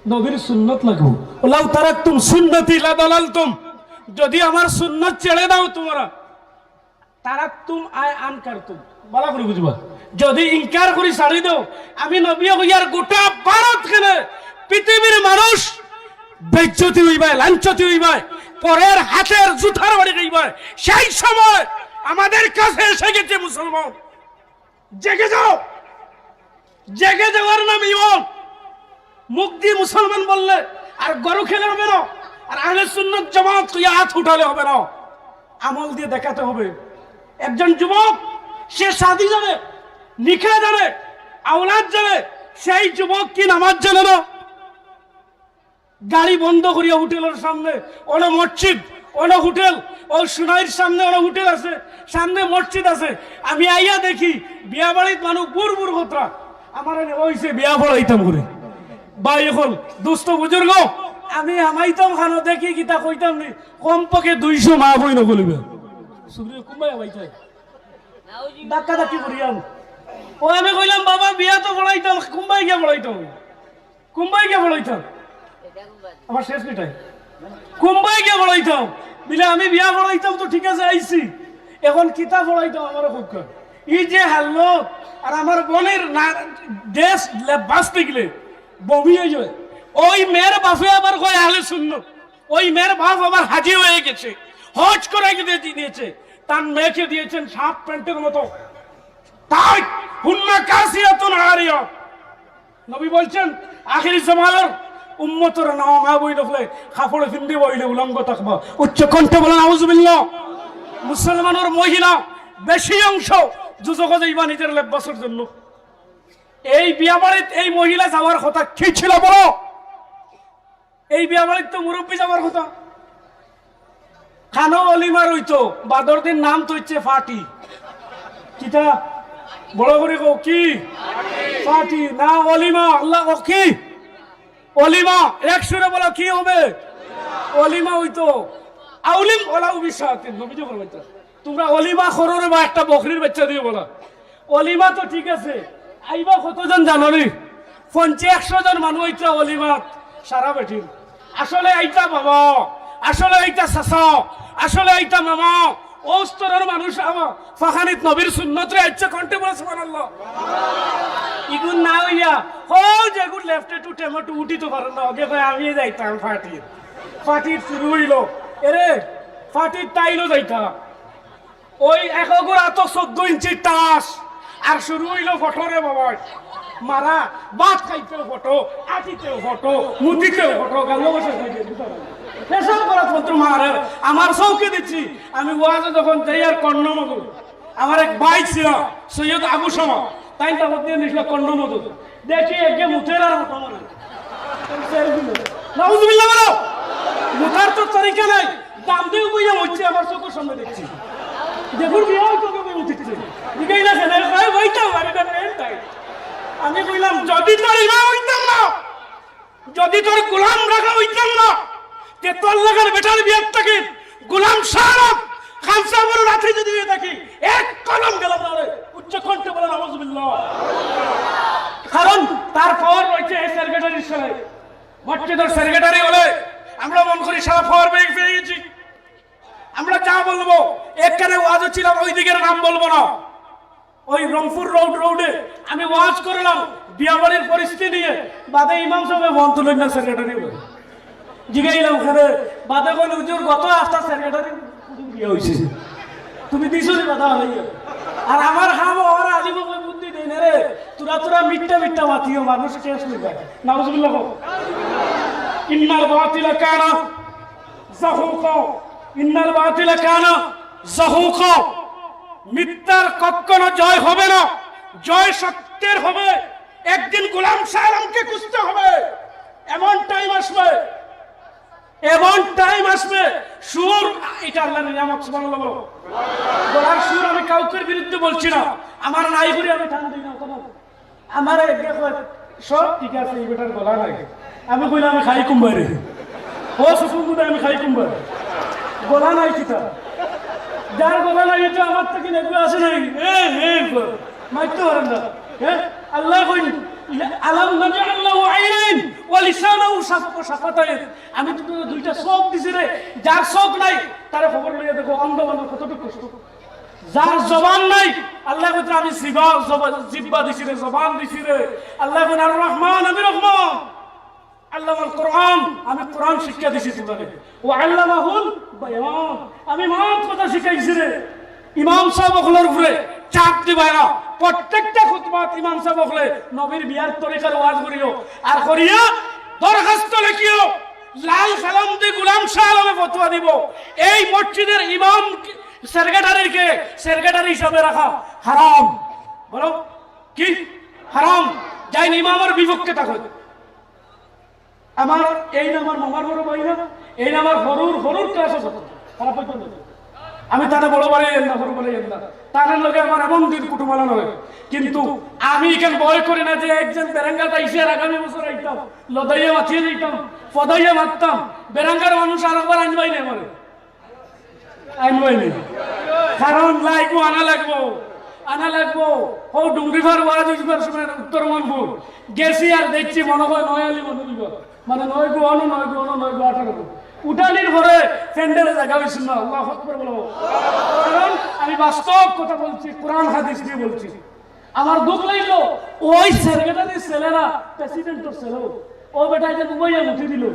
নবীর সুন্নত লাগবো। লাউ তারাকতুম সুন্নতি লাদালালতুম, যদি আমার সুন্নত ছেড়ে দাও তোমরা, তারাকতুম আই আনকারতুম, ভালা করি বুঝবা। যদি ইনকার করি ছাড়ি দেও, আমি নবী হইয়ার গোটা ভারত কেনে পৃথিবীর মানুষ বেইজ্জতি হইবায়, লাঞ্ছতি হইবায়, পরের হাতের জুতার বাড়ি খাইবায়। সেই সময় আমাদের কাছে এসে গেছে মুসলমান। জেগে যাও, জেগে যাওয়ার নাম ইমান। মুখ দিয়ে মুসলমান বললে আর গরু খেলে হবে না, আর আহলে সুন্নত জামাত হইয়া হাত উঠালে হবে না, আমল দিয়ে দেখাতে হবে। একজন যুবক, সে শাদী জানে, নিকাহ জানে, আওলাদ জানে, সেই যুবক কি নামাজ জানে না? গাড়ি বন্ধ করিয়া হোটেলের সামনে, অনো মসজিদ, অনো হোটেল, ও সুনাইর সামনে অনো হোটেল আছে, সামনে মসজিদ আছে। আমি আইয়া দেখি বিয়া বাড়িত মানুষ বুড় বুড় কতরা, আমার এনে অইছে বিয়া পড়াইতাম করে। ভাই, এখন দুস্থ বুজুর্গ, আমি হামাইতাম খানো দেখি কিতা কইতাম নি, কমপক্ষে দুইশো মা বই নকলিবে। সুগ্রিয় কুম্বাই হামাইতাম। ধাক্কা ধাক্কি করিয়াম। ও আমি কইলাম, "বাবা, বিয়া তো পড়াইতাম, কুম্বাই গিয়া পড়াইতাম।" কুম্বাই গিয়া পড়াইতাম। আমার শেষ মিটাই। কুম্বাই গিয়া পড়াইতাম। বিলে আমি বিয়া পড়াইতাম তো ঠিক আছে, আইছি। এখন কিতা পড়াইতাম আমার খুব। এই যে হাল্লো, আর আমার বোনের না, ড্রেস লে-, বাঁচতে গেলে বমি হয়ে যাবে। ওই মেয়ের বাপে আবার কয় আহলে সুন্নত। ওই মেয়ের বাপ আবার হাজি হয়ে গেছে, হজ করে গিয়ে দিয়েছে, তার মেয়েকে দিয়েছেন হাফ প্যান্টের মতো। তাই হুন্না কাসিয়াতুন আরিয়া। নবী বলছেন, আখেরি জামানার উম্মতর নাম মা বই নকলে কাপড় ফিন্দি বইলে উলঙ্গ থাকবা। উচ্চ কণ্ঠে বলেন, "আউযুবিল্লাহ।" মুসলমানের মহিলা বেশি অংশ দুজখো যাইবা নিজের লেবাসের জন্য। এই বিয়া বাড়িত এই মহিলা যাওয়ার কথা কি ছিল বলো? এই বিয়া বাড়িত তো মুরব্বী যাওয়ার কথা। খানো অলিমা রইতো, বাদর দিন নাম তো হচ্ছে ফাটি। কিতা? বড় করে কও কি? ফাটি। না অলিমা, আল্লাহ কও কি? অলিমা, এক সুরে বলো কি হবে? অলিমা হইতো। আউলিম ওলাউ বিশাতিন, নবীজি ফরমাইতা, "তোমরা অলিমা করো রে বা একটা বকরির বাচ্চা দিয়ে বলো।" অলিমা তো ঠিক আছে, আইবা কতজন জানো নি? পঞ্চাশ একশো জন মানুষ আইতা অলিমাত, সারা বেটিন। আসলে আইতা বাবা, আসলে আইতা চাচা, আসলে আইতা মামা, ও স্তরের মানুষ আমার ফাখানিত নবীর সুন্নত রে আইছে কণ্ঠে বলে সুবহানাল্লাহ। ইগুন না হইয়া, হো যেগুন লেফটে টু টেমো টু উঠি তো পারেন না, ওকে ভাই আমি যাইতাম ফাটির। ফাটির শুরু হইল, এরে ফাটির তাইলো যাইতাম। ওই এক অগর আতো চোদ্দ ইঞ্চি টাস, আর শুরু অইলো ফটো রে বাবা। মারা, ভাত খাইতেও ফটো, আটিতেও ফটো, মুতিতেও ফটো, গালো বসে খাইতে। পেশাব করাত মন্ত্র মারে, আমার চউখে দেখছি। আমি ওয়াজো যখন যাই আর কন্ডম অগো, আমার এক ভাই ছিল সৈয়দ আবু শামা, তাইন তাবত দিয়া নিছিল কন্ডম অগো। দেখি একে মুতের আর মুতা মারে। নাউজুবিল্লাহ বলো। মুতার তো তরিকা নাই। দাম দিয়ে বইয়া মরছে, আমার চউখর সামনে দেখছি। দেখুন বিয়া অইতো কেউ মুতিচ্ছে। দিকেই না কেন? ভাই, ওইটা আমার, এটা মেন তাই। আমি কইলাম, যদি তোর ইমাম অইতাম না, যদি তোর গোলাম রাখা অইতাম না, তে তোর লাখান বেটার বিয়ার থাকি গোলাম শাহ আলম খান সাহেবের রাতে যদি হয়ে থাকি, এক কদম গেলাম না রে। উচ্চ কণ্ঠে বলেন, "নাউজুবিল্লাহ।" কারণ তার পাওয়ার রয়েছে এই সেক্রেটারির সাথে। মসজিদের সেক্রেটারি হলে আমরা মনে করি সারা পাওয়ার ব্যাংক পেয়ে গেছি। আমরা যা বলবো, এখানে ওয়াজও ছিলাম, ওই দিকের নাম বলবো না। ওই রংপুর রোড, রোডে আমি ওয়াজ করলাম বিয়াবাড়ির পরিস্থিতি নিয়ে। বাদে ইমাম সাহেব ফোন তুলেন না, সেক্রেটারি বলে। জিগাইলাম, "কেনে?" বাদে কইল, "হুজুর, গত হাপ্তা সেক্রেটারি বিয়া হইছে, তুমি দিছো নি বাধা হইয়া?" আর আমার হাম ওরা আজিব বুদ্ধি দেই না রে, তোরা তোরা মিথ্যা মিথ্যা মাতিও, মানুষ কেস নিবা। নাউজুবিল্লাহ। ইন্নাল বাতিলা কানা জাহুকা, ইন্নাল বাতিলা কানা জাহুকা। মিথ্যার কখনো জয় হবে না, জয় সত্যের হবে। একদিন গোলাম শাহ আলমকে খুঁজতে হবে। এমন টাইম আসবে, এমন টাইম আসবে, সুর, এটা আল্লাহর নিয়ামত, সুবহানাল্লাহ বলো। গলার সুর আমি কাউকের বিরুদ্ধে বলছি না, আমার নাই করে আমি টান দিই না, কেন? আমার এক দেখো, সব ঠিক আছে, এই বেটার গলা নাই। আমি কইলাম, "আমি খাই কুম্বারে।" ও সুকুন বুঝে আমি খাই কুম্বারে। গলা নাই কিতা? যার গলা নাই, এটা আমার থেকে নেবে আসে নাই। এ, এ, মাইতে পারেন না। হ্যাঁ? আল্লাহ কইন, "আলাম নাজআল লাহু আইনাইন ওয়া লিসানাহু শাফ-, ওয়া শাফাতাইন।" আমি তো তোরে দুইটা চোখ দিছি রে, যার চোখ নাই, তারে খবর লইয়া দেখো, অন্ধ মানুষ কতটুকু কষ্ট। যার জবান নাই, আল্লাহ কইতে, "আমি জিবা, জবা-, জিব্বা দিছি রে, জবান দিছি রে।" আল্লাহ কইন, "আর রহমান, আমি রহমান।" আল্লামাল কোরআন, আমি কোরআন শিক্ষা দিছি তোমারে। ওয়া আল্লামাহুল বায়ান, আমি মাত কথা শিখাইছি রে। ইমাম সাহেব অকলর উপরে চাপ দিবায় না। প্রত্যেকটা খুতবাত ইমাম সাহেব অকলে নবীর বিয়ার তরিকার ওয়াজ করিও। আর করিয়া দরখাস্ত লেখিও, লাল কালাম দি গোলাম শাহ আলমে ফতোয়া দিব। এই মসজিদের ইমাম সেক্রেটারিকে সেক্রেটারি হিসাবে রাখা হারাম। বলো, কি? হারাম। যাইন ইমামর বিপক্ষে থাকো। আমার এই না আমার মামার বড় ভাই না, এই না আমার হরুর, হরুর ক্লাসে পড়তো। খারাপ পাইতো না। আমি তারে বড় ভাই এর না, হরু ভাই এর না। তার লগে আমার এমন দিন কুটুমালা নয়। কিন্তু আমি এখানে ভয় করি না যে একজন বেরাঙ্গাত আইসে আর আগামী বছর আইতাম, লদাইয়া মাতিয়ে দিতাম, ফদাইয়া মারতাম। বেরাঙ্গার মানুষ আর একবার আনবাই না আমারে। আনবাই না। কারণ লাইগু আনা লাগবো, আনা লাগবো। ও ডুংরিফার ওয়াজ হইবার সময় উত্তর মনপুর গেছি আর দেখছি মনে হয় নয় আলি মনে হইব। মানে নয় গো অনো, নয় গো অনো, নয় গো আঠারো গো। উঠানির পরে প্যান্ডেলে জায়গা হইছিল না। আল্লাহু আকবার বলো। কারণ আমি বাস্তব কথা বলছি, কোরআন হাদিস দিয়ে বলছি। আমার দুখ লাগলো, ওই সেক্রেটারির ছেলেরা প্রেসিডেন্টর ছেলেও। ও বেটা এটা ঘুমাইয়া মুতি দিল।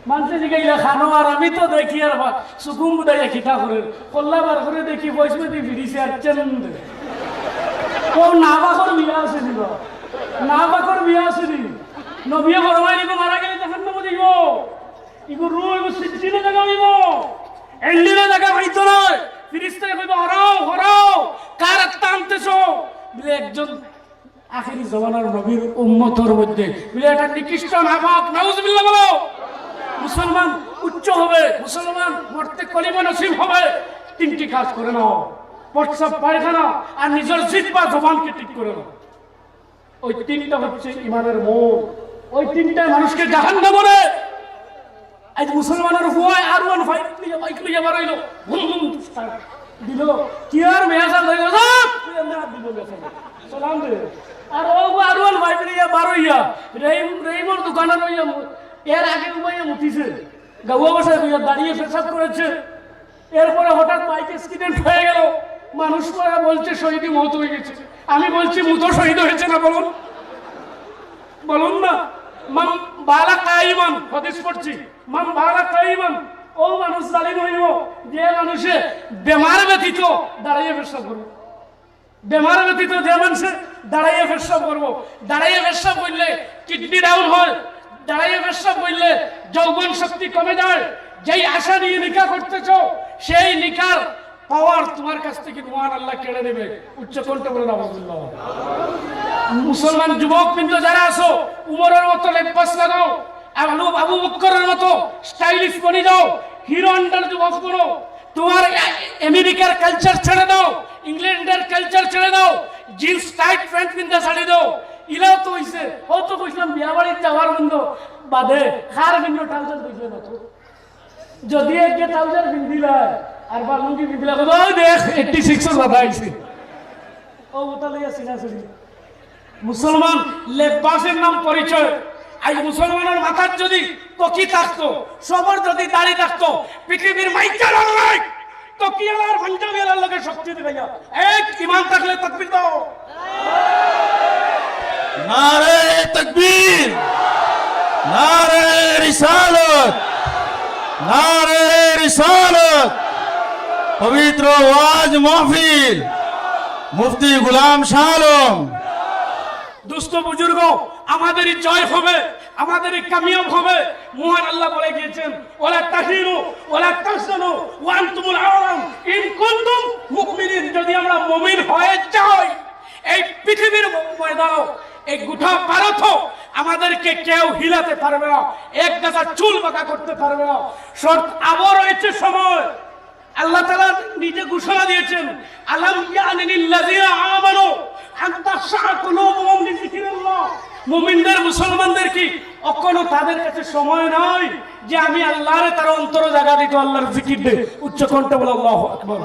মানষে জিগাইলা, "খানো?" আর আমি তো দেখি আর বা-, সুকুম বুদাইয়া খিতা করে। কল্লা বার করে দেখি, বয়স বেটি ফিরিছে আর চেন দে। ও না বাকর বিয়া আছে নি বা? না বাকর বিয়া আছে নি? নবিয়ে ফরমাইন, "ইগু মারা গেলে জাহান্নামো যাইবো। ইগু রু, ইগু সিজ্জিনো জায়গা হইবো। এল্লিনো জায়গা হইতো নয়।" ফিরিস্তায় কইবো, "হরাও, হরাও, কার আত্মা আনতেছো?" বলে, "একজন আখেরি জমানার নবীর উম্মতর মধ্যে।" বলে, "এটা নিকৃষ্ট নাপাক।" নাউজুবিল্লাহ বলো। মুসলমান উচ্চ হবে, মুসলমান মরতে কলিমা নসিব হবে। তিনটি কাজ করে নাও, প্রস্রাব পায়খানা আর নিজের জিহ্বা জবানকে ঠিক করে নাও। ওই তিনটা হচ্ছে ইমানের মূল। ওই তিনটায় মানুষকে জাহান্নামে নেয়। আজ মুসলমানের হুয়ায় আর ওয়ান ফাইভ লইয়া, বাইক লইয়া বার হইলো, বুম বুম start দিল। কি আর মেয়া সাহেব হইলো, সালাম দিল মেয়া সাহেব। সালাম দে। আর ও আর ওয়ান ফাইভ লইয়া বার হইয়া, রহিম, রহিমর দোকানে রইয়া মু-, এর আগে উবাইয়া মুতিছে। গাউয়া ভাষায় কইয়া দাঁড়িয়ে পেশাব করেছে। এরপরে হঠাৎ বাইক অ্যাক্সিডেন্ট হয়ে গেল, মানুষ পড়া বলছে শহীদি মত হয়ে গেছে। আমি বলছি, "মুতো শহীদ হয়েছে না, বলুন, বলুন না।" মান বালা কাইমান, হাদিস পড়ছি, মান বালা কাইমান, ও মানুষ জালিম অইবো, যে মানুষে বেমার ব্যতীত দাঁড়াইয়া পেশাব করবো। বেমার ব্যতীত যে মানুষে দাঁড়াইয়া পেশাব করবো, দাঁড়াইয়া পেশাব করলে কিডনি ডাউন হয়, দাঁড়াইয়া পেশাব করলে যৌবন শক্তি কমে যায়। যেই আশা নিয়ে নিকা করতেছো, সেই নিকার পাওয়ার তোমার কাছ থেকে মহান আল্লাহ কেড়ে নেবে। উচ্চ কণ্ঠে বলে, "নাউজুবিল্লাহ।" মুসলমান যুবক বৃন্দ যারা আছো, উমরের মতো লেবাস লাগাও, আবু আবু বক্করের মতো স্টাইলিশ বনি যাও, হিরো হন্ডার যুবক বনো। তোমার আমেরিকার কালচার ছেড়ে দাও, ইংল্যান্ডের কালচার ছেড়ে দাও, জিন্স টাইট প্যান্ট পিন্দা ছাড়ি দাও। ইলাও তো হইছে, ও তো কইছিলাম বিয়া বাড়িত যাওয়ার বন্ধ বাদে, কার ভিন্ন ট্রাউজার বুঝবে না তো। যদি একে ট্রাউজার পিন্দিলা আর বা লুঙ্গি পিন্দিলা, কইবা, "ওই দেখ, এইটটি সিক্সর দাদা আইছে।" ও ওটা লইয়া সিনাসুরি। মুসলমান লেবাসের নাম পরিচয়। আজ মুসলমানের মাথার যদি টুপি থাকতো, সবার যদি দাড়ি থাকতো, পৃথিবীর মাইকার আল্লাহ টুপিওয়ালার পাঞ্জাবিওয়ালার লগে শক্তি দিবে না। এক ইমান থাকলে তকবীর দাও। নারে তকবীর, নারে রিসালত, নারে রিসালত, পবিত্র ওয়াজ মাহফিল, মুফতি গোলাম শাহ আলম। দোস্ত বুজুর্গ, আমাদেরই জয় হবে, আমাদেরই কামিয়াব হবে। মহান আল্লাহ বলে গিয়েছেন, "ওয়ালা তাহিনু ওয়ালা তাহজানু ওয়া আনতুমুল আ'লাউনা ইন কুনতুম মুমিনিন।" যদি আমরা মুমিন হয়ে যাই, এই পৃথিবীর ময়দানও, এই গোটা ভারতও আমাদেরকে কেউ হিলাতে পারবে না, এক গাছা চুল বাঁকা করতে পারবে না। শর্ত আবো রয়েছে সময়। আল্লাহ তাআলা নিজে ঘোষণা দিয়েছেন, "আলাম ইয়ানি লিল্লাযিনা আমানু আন তাখশাআ কুলুবুহুম লিযিকরিল্লাহ।" মুমিনদের, মুসলমানদের কি অখনো তাদের কাছে সময় নাই যে আমি আল্লাহরে তার অন্তরে জাগা দিত, আল্লাহর জিকির দে? উচ্চ কণ্ঠে বলো, "আল্লাহু আকবার।"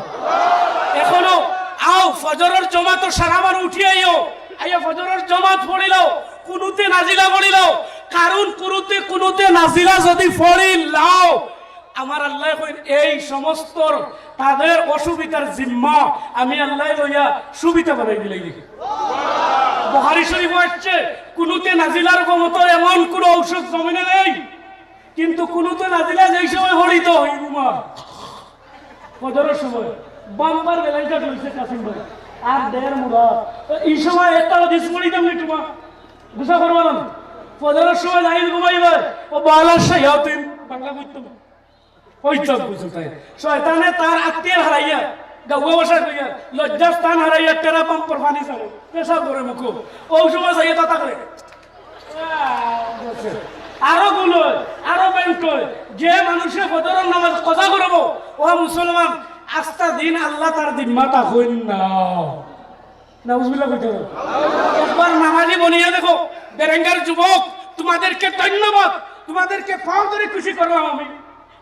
এখনো আও, ফজরের জমাত সারা বার উঠি আইও, আইয়া ফজরের জমাত পড়িলাও, কুনুতে নাজিলা পড়িলাও, কারণ কুনুতে, কুনুতে নাজিলা যদি পড়িলাও, আমার আল্লাহ কইন, এই সমস্ত তাদের অসুবিধার জিম্মা আমি আল্লাহ লইয়া সুবিধা বানাই দিলাই। দেখি, বুখারী শরীফ আসছে, কুনুতে নাজিলার ক্ষমতা এমন কোনো ঔষধ জমিনে নেই, কিন্তু কুনুতে নাজিলা যেই সময় পড়িত, ওই ঘুমা ফজরের সময় বাম্পার বেলাইটা রয়েছে কাসিম ভাই, আর দেড় মুরা। তো এই সময় একটা হাদিস পড়িতাম নি তোমার, গুছা করবো না? ফজরের সময় লাইন ঘুমাইবার, ও বালা শায়াতিন, বাংলা বুঝতাম। ওই তো বুঝো তাই। শয়তানে তার আত্মীয় হারাইয়া, গাউয়া ভাষা কইয়া, লজ্জাস্থান হারাইয়া টেরা পাম্পর পানি ছাড়ে, পেশাব করে মুখো। ও সময় যাইয়া তাতা করে। আরো ভুল হয়, আরো ব্যাংক হয়। যে মানুষে ফজরের নামাজ কাজা করবো, ও মুসলমান, আস্তা দিন আল্লাহ তার জিম্মা তা হইন না। নাউজুবিল্লাহ কইতে হবে। একবার নামাজি বনিয়া দেখো, বেরেঙ্গার যুবক, তোমাদেরকে ধন্যবাদ, তোমাদেরকে পাও ধরে খুশি করলাম আমি।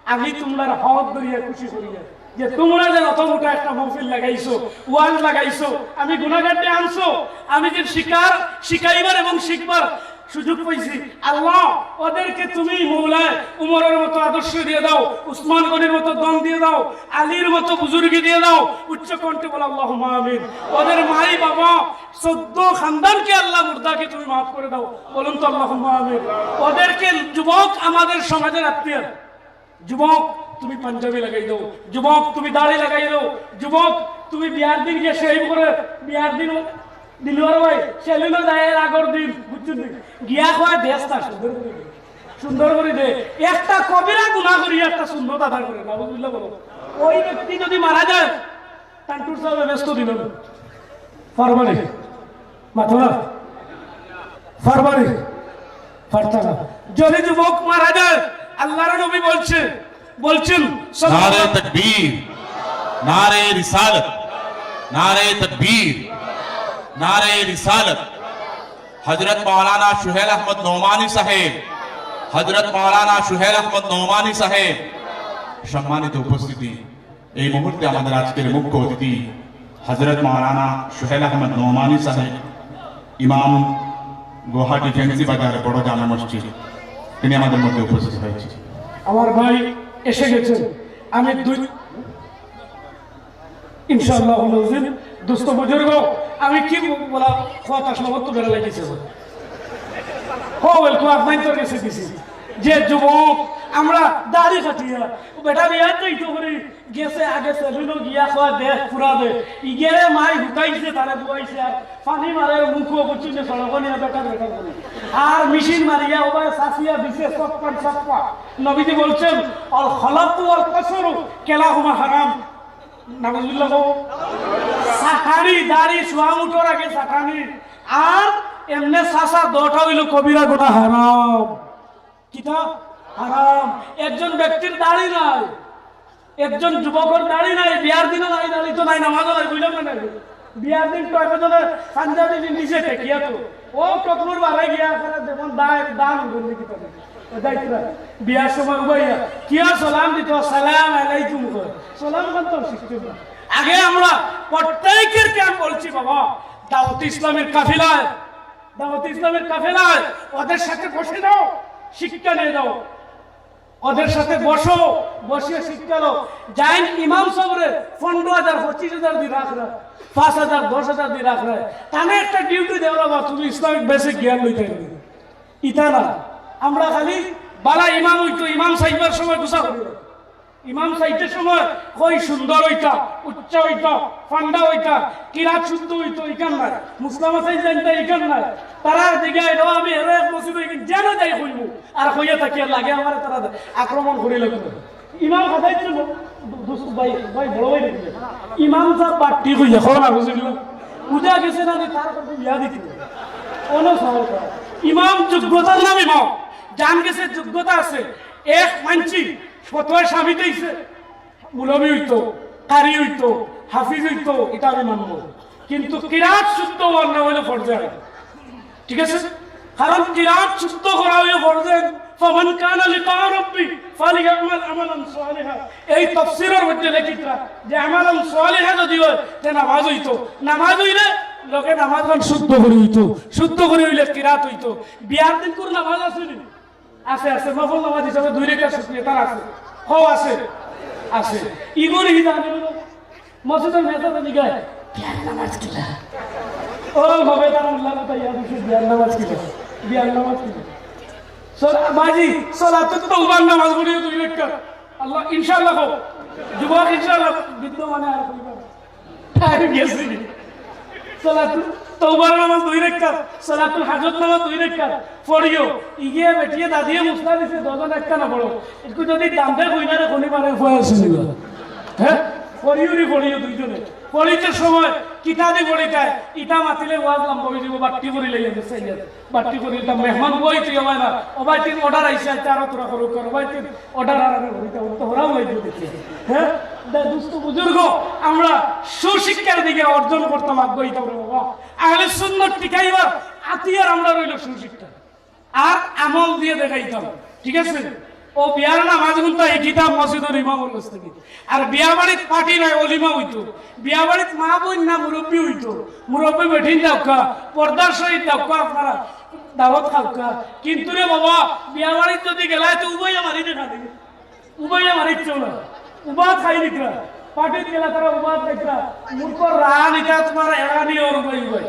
আমি তোমরার হক ধরিয়া খুশি করিয়া যে তোমরা যে অত মোটা একটা মহফিল লাগাইছো, ওয়াজ লাগাইছো, আমি গুনাহগাররে আনছো, আমি যে শিকার, শিখাইবার এবং শিখবার সুযোগ পাইছি। আল্লাহ, ওদেরকে তুমি মৌলায় উমরের মতো আদর্শ দিয়ে দাও, উসমান গনির মতো দম দিয়ে দাও, আলীর মতো বুজুর্গি দিয়ে দাও। উচ্চ কণ্ঠে বলো, "আল্লাহুম্মা আমিন।" ওদের মাই বাবা, চোদ্দ খানদানকে আল্লাহ মুর্দাকে তুমি মাফ করে দাও। বলুন তো, "আল্লাহুম্মা আমিন।" ওদেরকে, যুবক, আমাদের সমাজের আত্মীয়, যুবক, তুমি পাঞ্জাবি লাগাই দাও, যুবক, তুমি দাড়ি লাগাই দাও, যুবক, তুমি বিয়ার দিন গিয়ে শেভ করে, বিয়ার দিন ডেলিভারি বয় সেলুনে যায় এর আগর দিন, বুঝছেন নি? গিয়া কয়, "দেশটা সুন্দর করে দে, সুন্দর করে দে।" একটা কবিরা গুনাহ করি একটা সুন্নত আদায় করে, নাউজুবিল্লাহ বলো। ওই ব্যক্তি যদি মারা যায়, তান্টুর সাহেব ব্যস্ত দিল, পারবানি মাথা পারবানি, পারতা না। যদি যুবক মারা যায়, আল্লাহর নবী বলছে, বলছেন, নারে তকবীর, নারে রিসালত, নারে তকবীর, নারে রিসালত। হযরত মাওলানা সুহেল আহমদ নোমানী সাহেব, হযরত মাওলানা সুহেল আহমদ নোমানী সাহেব, সম্মানিত উপস্থিতি, এই মুহূর্তে আমাদের আজকের মুখ্য অতিথি হযরত মাওলানা সুহেল আহমদ নোমানী সাহেব, ইমাম গুয়াহাটি ফেন্সি বাজার বড় জামে মসজিদ, তিনি আমাদের মধ্যে উপস্থিত হয়েছেন। আমার ভাই এসে গেছেন, আমি দুই, ইনশাআল্লাহ, দোস্ত বুজুর্গ, আমি কি বলা, কথা সমস্ত বেড়া লাগিয়েছে। হো, ওয়েলকাম, আপনার তো গেছে দিছি। যে যুবক, আমরা দাড়ি কাটিয়া, ও বেটা বিয়াত যাইতো করি, গেছে আগে সেলুনো গিয়া খোয়া দেখ পুরা দে, ইগেরে মাই হুকাইছে, তারে বুয়াইছে, আর পানি মারে মুখো বুঝছি যে সড়ক নিয়ে বেটা বেটা করে। আর মেশিন মারিয়া ওবায় সাফিয়া দিছে সপ্পান সপ্পা। নবীজি বলছেন, "আল খালাতু ওয়াল কাসরু কিলাহুমা হারাম।" নাউজুবিল্লাহ কও। সাটানি, দাড়ি চুয়া মুঠর আগে সাটানি। আর এমনে চাচা দোটা অইলো কবিরা গুনাহ, হারাম। কিতা? হারাম। একজন ব্যক্তির দাড়ি নাই, একজন যুবকর দাড়ি নাই, বিয়ার দিনও নাই, দাড়ি তো নাই, নামাজও নাই, বুঝলাম না নাই। বিয়ার দিন তো একজনে পাঞ্জাবি পিন্দিছে, ঠেকিয়া তো। ও টকলুর বারে গিয়া করে যেমন দায়, দান করবে কি পাবে। ও যাইতরা। বিয়ার সময় উবাইয়া, কিয়া সালাম দিত, "সালাম আলাইকুম" কয়। সালাম খান তো শিখতে না। আগে আমরা প্রত্যেকেরকে আমি বলছি, বাবা, দাওয়াত ইসলামের কাফেলায়, দাওয়াত ইসলামের কাফেলায় ওদের সাথে বসে যাও, শিক্ষা নিয়ে যাও। ওদের সাথে বসো, বসিয়া শিক্ষা লো। যাইন ইমাম সাবরে পনেরো হাজার, পঁচিশ হাজার দি রাখরা, পাঁচ হাজার, দশ হাজার দি রাখরা, তানে একটা ডিউটি দেওয়া, বা তুমি ইসলামিক বেসিক জ্ঞান লইতে হবে। ইতা না, আমরা খালি বালা ইমাম অইতো, ইমাম সাইবার সময় গুছা করি। ইমাম সাইতে সময় কই সুন্দর অইতা, উচ্চ অইতা, ফান্ডা অইতা, কিরাত শুদ্ধ অইতো, ইখান নাই। মুসলামা সাইজ জানতা, ইখান নাই। তারা দিকে এলো, আমি এরো এক মসজিদ অই, যেন যাই কইমু। আর কইয়া থাকি আর লাগে আমার তারা আক্রমণ করি লাগবে। ইমাম খাতাই ছিল, দু-, দুস-, ভাই, ভাই, বড় ভাই দেখি। ইমাম সাহেব বাট্টি কইয়া, কও না, বুঝলি? বুঝা গেছে না যে তার কথা ইয়া দিতে। কোনো সমস্যা নাই। ইমাম যোগ্যতার নাম ইমাম। জান গেছে যোগ্যতা আছে। এক মানছি, ফতোয়া স্বামী দিছে। মৌলভী অইতো, কারি অইতো, হাফিজ অইতো, ইটা আমি মানবো। কিন্তু কিরাত শুদ্ধ অওয়ার নাম অইলো ফরজে আইন। ঠিক আছে? কারণ কিরাত শুদ্ধ করা অইলো ফরজে আইন। "ফামান কানা লিকা রাব্বি ফালিয়ামাল আমালান সালিহা।" এই তাফসীরের মধ্যে লেখিতরা যে আমালান সালিহা যদি অয়, তে নামাজ অইতো। নামাজ অইলে লোকে নামাজ গান শুদ্ধ করি অইতো। শুদ্ধ করি অইলে কিরাত অইতো। বিয়ার দিন করে নামাজ আছে নি? আছে, আছে। নফল নামাজ হিসাবে দুই রেকাত শুকরিয়া তার আছে। হো, আছে। আছে। ইগুন হি জানে না। মসজিদের মেয়েটা তো জিগায়, "বিয়ার নামাজ কিলা?" ও, হবে তার উল্লা কথা, ইয়া দিছে, "বিয়ার নামাজ কিলা? বিয়ার নামাজ কিলা?" সলা-, বাজি, সলাতুত তওবার নামাজ পড়িও দুই রেকাত। আল্লাহ, ইনশাআল্লাহ কও। যুবক, ইনশাআল্লাহ, বৃদ্ধ মানে আর কইবা না। টাইম গেছে নি? সলাতুত তওবার নামাজ দুই রেকাত, সলাতুল হাজত নামাজ দুই রেকাত পড়িও। ইগিয়ে বেটিয়ে দাদিয়ে মুসলা দিছে, দশজন একটা না পড়ো। একটু যদি দাম দেয়, কই না রে, কোনি পারে উপায় আছে নিবা। হ্যাঁ? পড়িও রে, পড়িও দুইজনে। পড়িতে সময় কিতা দি পড়িতায়, ইটা মাতিলে ওয়াজ লম্বা অই যাইবো, বাট্টি করি লইয়া গেছে ইয়া। বাট্টি করি ইটা মেহমান বই তুই আমার না। ও ভাই, তিন অর্ডার আইছে, আইছে, আরো তোরা করো, করো। ভাই, তিন অর্ডার আর আমি করি, তা তো ওরাও লইব দেখি। হ্যাঁ? দা-, দুস্থ বুজুর্গ, আমরা সুশিক্ষার দিকে অর্জন করতাম আগ্রহী তো বাবা। আহলে সুন্নাত টিকাইবার আতিয়ার আমরা রইল সুশিক্ষা। আর আমল দিয়ে দেখাইতাম। ঠিক আছে? ও বিয়ার নামাজ গুনতা এই কিতাব মসজিদের ইমামর কাছ থেকে। আর বিয়া বাড়িত পার্টি নাই, অলিমা অইতো। বিয়া বাড়িত মা বইন না মুরব্বি অইতো। মুরব্বি বেঠিন যাউক্কা, পর্দার সহিত যাউক্কা, আপনারা দাওয়াত খাউক্কা। কিন্তু রে বাবা, বিয়া বাড়িত যদি গেলায় তো উবাইয়া মারি দেখা দিবে। উবাইয়া মারিত না। উবাত খাই নিতরা। পার্টিত গেলা তারা উবাত খাইতরা। মূর্খ রান ইটা তোমার এরানি ওর উবাই উবাই।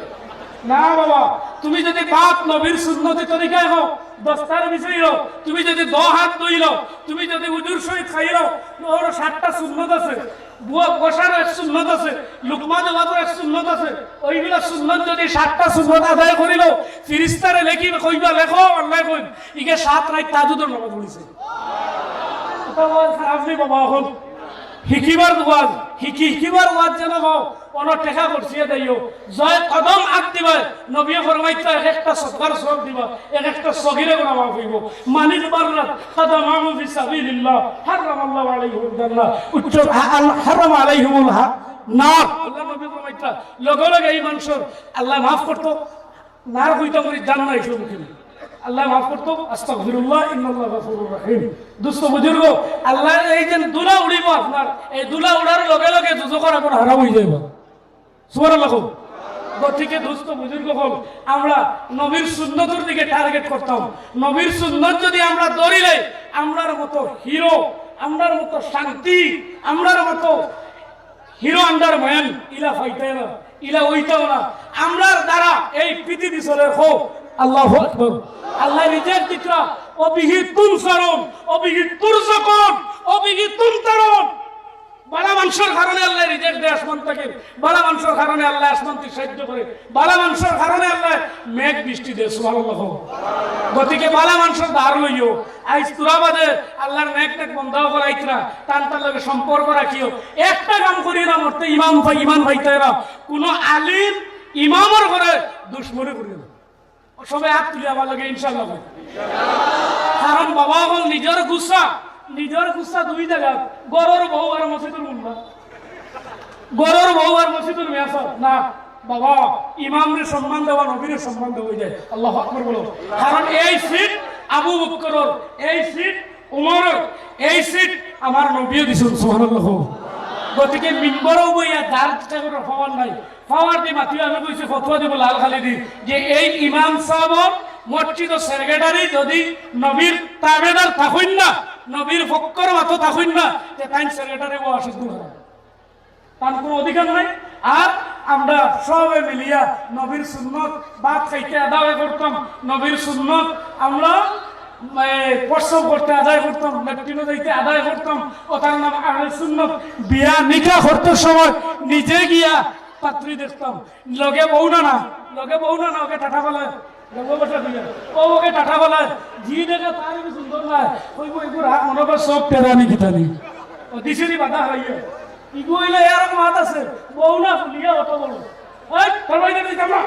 না বাবা, তুমি যদি বাপ নবীর সুন্নতি তরিকায় হও, দস্তার বিষয় হও, তুমি যদি দ হাত ধইল, তুমি যদি উজুর সহিত খাইল, ওর সাতটা সুন্নত আছে। বুয়া বসার এক সুন্নত আছে, লুকমা দেওয়ার এক সুন্নত আছে। ওইগুলা সুন্নত যদি সাতটা সুন্নত আদায় করিল, ফিরিস্তারে লেখি কইবা, "লেখো, আল্লাহ কইন, ইগে সাত রাইত তাহাজ্জুদর নামাজ পড়িছে।" এটা ওয়াজ খারাপ নেই বাবা, এখন হিকিবার ওয়াজ, হিকি-, হিকিবার ওয়াজ যেন হও, অনো টেকা করছিয়ে দেইও। জয় কদম আগ দিবায়, নবী ফরমাইতা এক একটা সদকার সওয়াব দিবা, এক একটা সগিরে গুনাহ মাফ অইবো। মানিক বাররাত কদমাহু ফি সাবিলিল্লাহ, হারামাল্লাহু আলাইহিল জান্নাহ। উচ্চ, আ-, আল-, হারামা আলাইহিমুল হা-, নার। আল্লাহ নবী ফরমাইতা, লগে লগে এই মানুষর আল্লাহ মাফ করতো, নার কইতা করি জান্নাত আইসো মুখে। আল্লাহ মাফ করতো, আস্তাগফিরুল্লাহ, ইন্নাল্লাহ গাফুরুর রহিম। দুস্থ বুজুর্গ, আল্লাহ এই যে ধুলা উড়িবো আপনার, এই ধুলা উড়ার লগে লগে দুজখর আগুন হারাম অই যাইবো। সুবহানাল্লাহ কও। গতিকে দুস্থ বুজুর্গ অকল, আমরা নবীর সুন্নতর দিকে টার্গেট করতাম। নবীর সুন্নত যদি আমরা ধরিলে, আমরার মতো হিরো, আমরার মতো শান্তি, আমরার মতো হিরো আন্ডার ম্যান, ইলা পাইতায় না, ইলা অইতাও না। আমরার দ্বারা এই পৃথিবী চলের। হো, আল্লাহু আকবার। আল্লাহ রিজিক দিতরা, وبه تنصرون وبه ترزقون وبه تمطرون। বালা মানষর কারণে আল্লায় রিজিক দেয় আসমান থাকি, বালা মানষর কারণে আল্লায় আসমান থাকি সাহায্য করে, বালা মানষর কারণে আল্লায় মেঘ বৃষ্টি দেয়। সুবহানাল্লাহ। গতিকে বালা মানষর ধার লইও। আইজ তুরা বাদে আল্লার নেক নেক বন্দা অকল আইতরা, তান তার লগে সম্পর্ক রাখিও। একটা কাম করিও না, মরতে ইমাম পাই, ইমান পাইতায় না। কুনু আলিম ইমামর ঘরে দুশমনি করিও না। সবে আত তুলি আমার লগে ইনশাআল্লাহ। কারণ বাবা অকল নিজর গুসা, নিজর গুসা দুই জাগাত, ঘরর বউ আর মসজিদর মুল্লা। ঘরর বউ আর মসজিদর মেসাব না, বাবা, ইমামরে সম্মান দেওয়া নবীরে সম্মান দেওয়া অই যায়। আল্লাহু আকবার বলো। কারণ এই সিট আবু বকরর, এই সিট উমরর, এই সিট আমার নবীয়ে দিছইন। সুবহানাল্লাহ। গতিকে মিম্বরো বইয়া যার ইচ্ছা করে পাওয়ার নাই, পাওয়ার দি মাতিও। আমি কইছি ফতোয়া দিব লাল খালি দি যে এই ইমাম সাবর মসজিদর সেক্রেটারি যদি নবীর তাবেদার থাকইন না, নবীর ফক্কর মাতো থাকইন না, তে তাইন সেক্রেটারি ও অসুস্থ হয়। তার কোনো অধিকার নাই। আর আমরা সবে মিলিয়া নবীর সুন্নত ভাত খাইতে আদায় করতাম, নবীর সুন্নত আমরা, এ, প্রস্রাব করতে আদায় করতাম, লেট্রিনো যাইতে আদায় করতাম। ও তার নাম আহলে সুন্নত। বিয়া নিকা করতে সময় নিজে গিয়া পাত্রী দেখতাম, লগে বউ না না, লগে বউ না না, ওকে টাটা বলে। লগে বসে বিয়া। ও ওকে টাটা বলে, জি দেখে তার কি সুন্দর না, ওই বউ এগুলো রাগ মনে করে সব টেরানি কিতানি। ও দিশারি বাধা হইয়া। ইগু হইলে এরকম মাত আছে, বউ না ফুলিয়া অত বড়। এই, তোর বাড়িতে দিতাম না।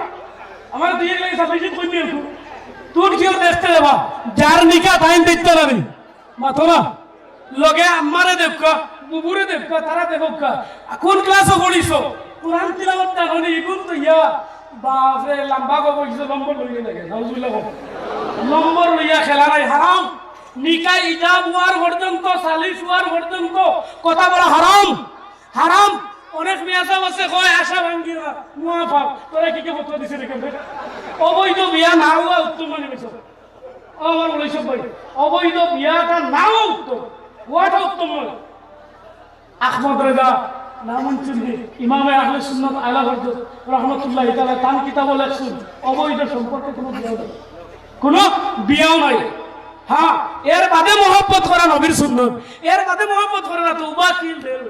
আমার দিয়ে গেলে সাবমিশন কই নিয়ে একটু। তুই কেউ দেখতে যাবা, যার নিকা তাইন দেখতে পারি। মাথো না। লগে আম্মারে দেখবা, বুবুরে দেখবা, তারা দেখবা। কোন ক্লাসে পড়িছো? কোরআন তিলাওয়াত না হলে ইগুন তো ইয়া। বাপরে, লম্বা গো বইছো, নম্বর লইয়া লাগে। নাউজুবিল্লাহ বল। নম্বর লইয়া খেলা নাই, হারাম। নিকা ইজাব হওয়ার পর্যন্ত, সালিশ হওয়ার পর্যন্ত কথা বলা হারাম। হারাম। অনেক মেয়াসাব আছে, কয় আশা ভাঙ্গি না, মুয়া পাপ। তোরা কি কে ফতোয়া দিছে রে কেমনে? অবৈধ বিয়া না হওয়া উত্তম মনে হইছে। ও আমার বলে সব ভাই, অবৈধ বিয়াটা নাও উত্তম, হওয়াটা উত্তম নয়। আহমদ রেজা নামুন চিনবি, ইমামে আহলে সুন্নাত আলা হজরত রহমতুল্লাহ তাআলা তান কিতাব লেখছইন, অবৈধ সম্পর্কে কোনো বিয়া নাই, কোনো বিয়াও নাই। হ্যাঁ, এর বাদে মহব্বত করা নবীর সুন্নত, এর বাদে মহব্বত করা না তো উবা কিল দের।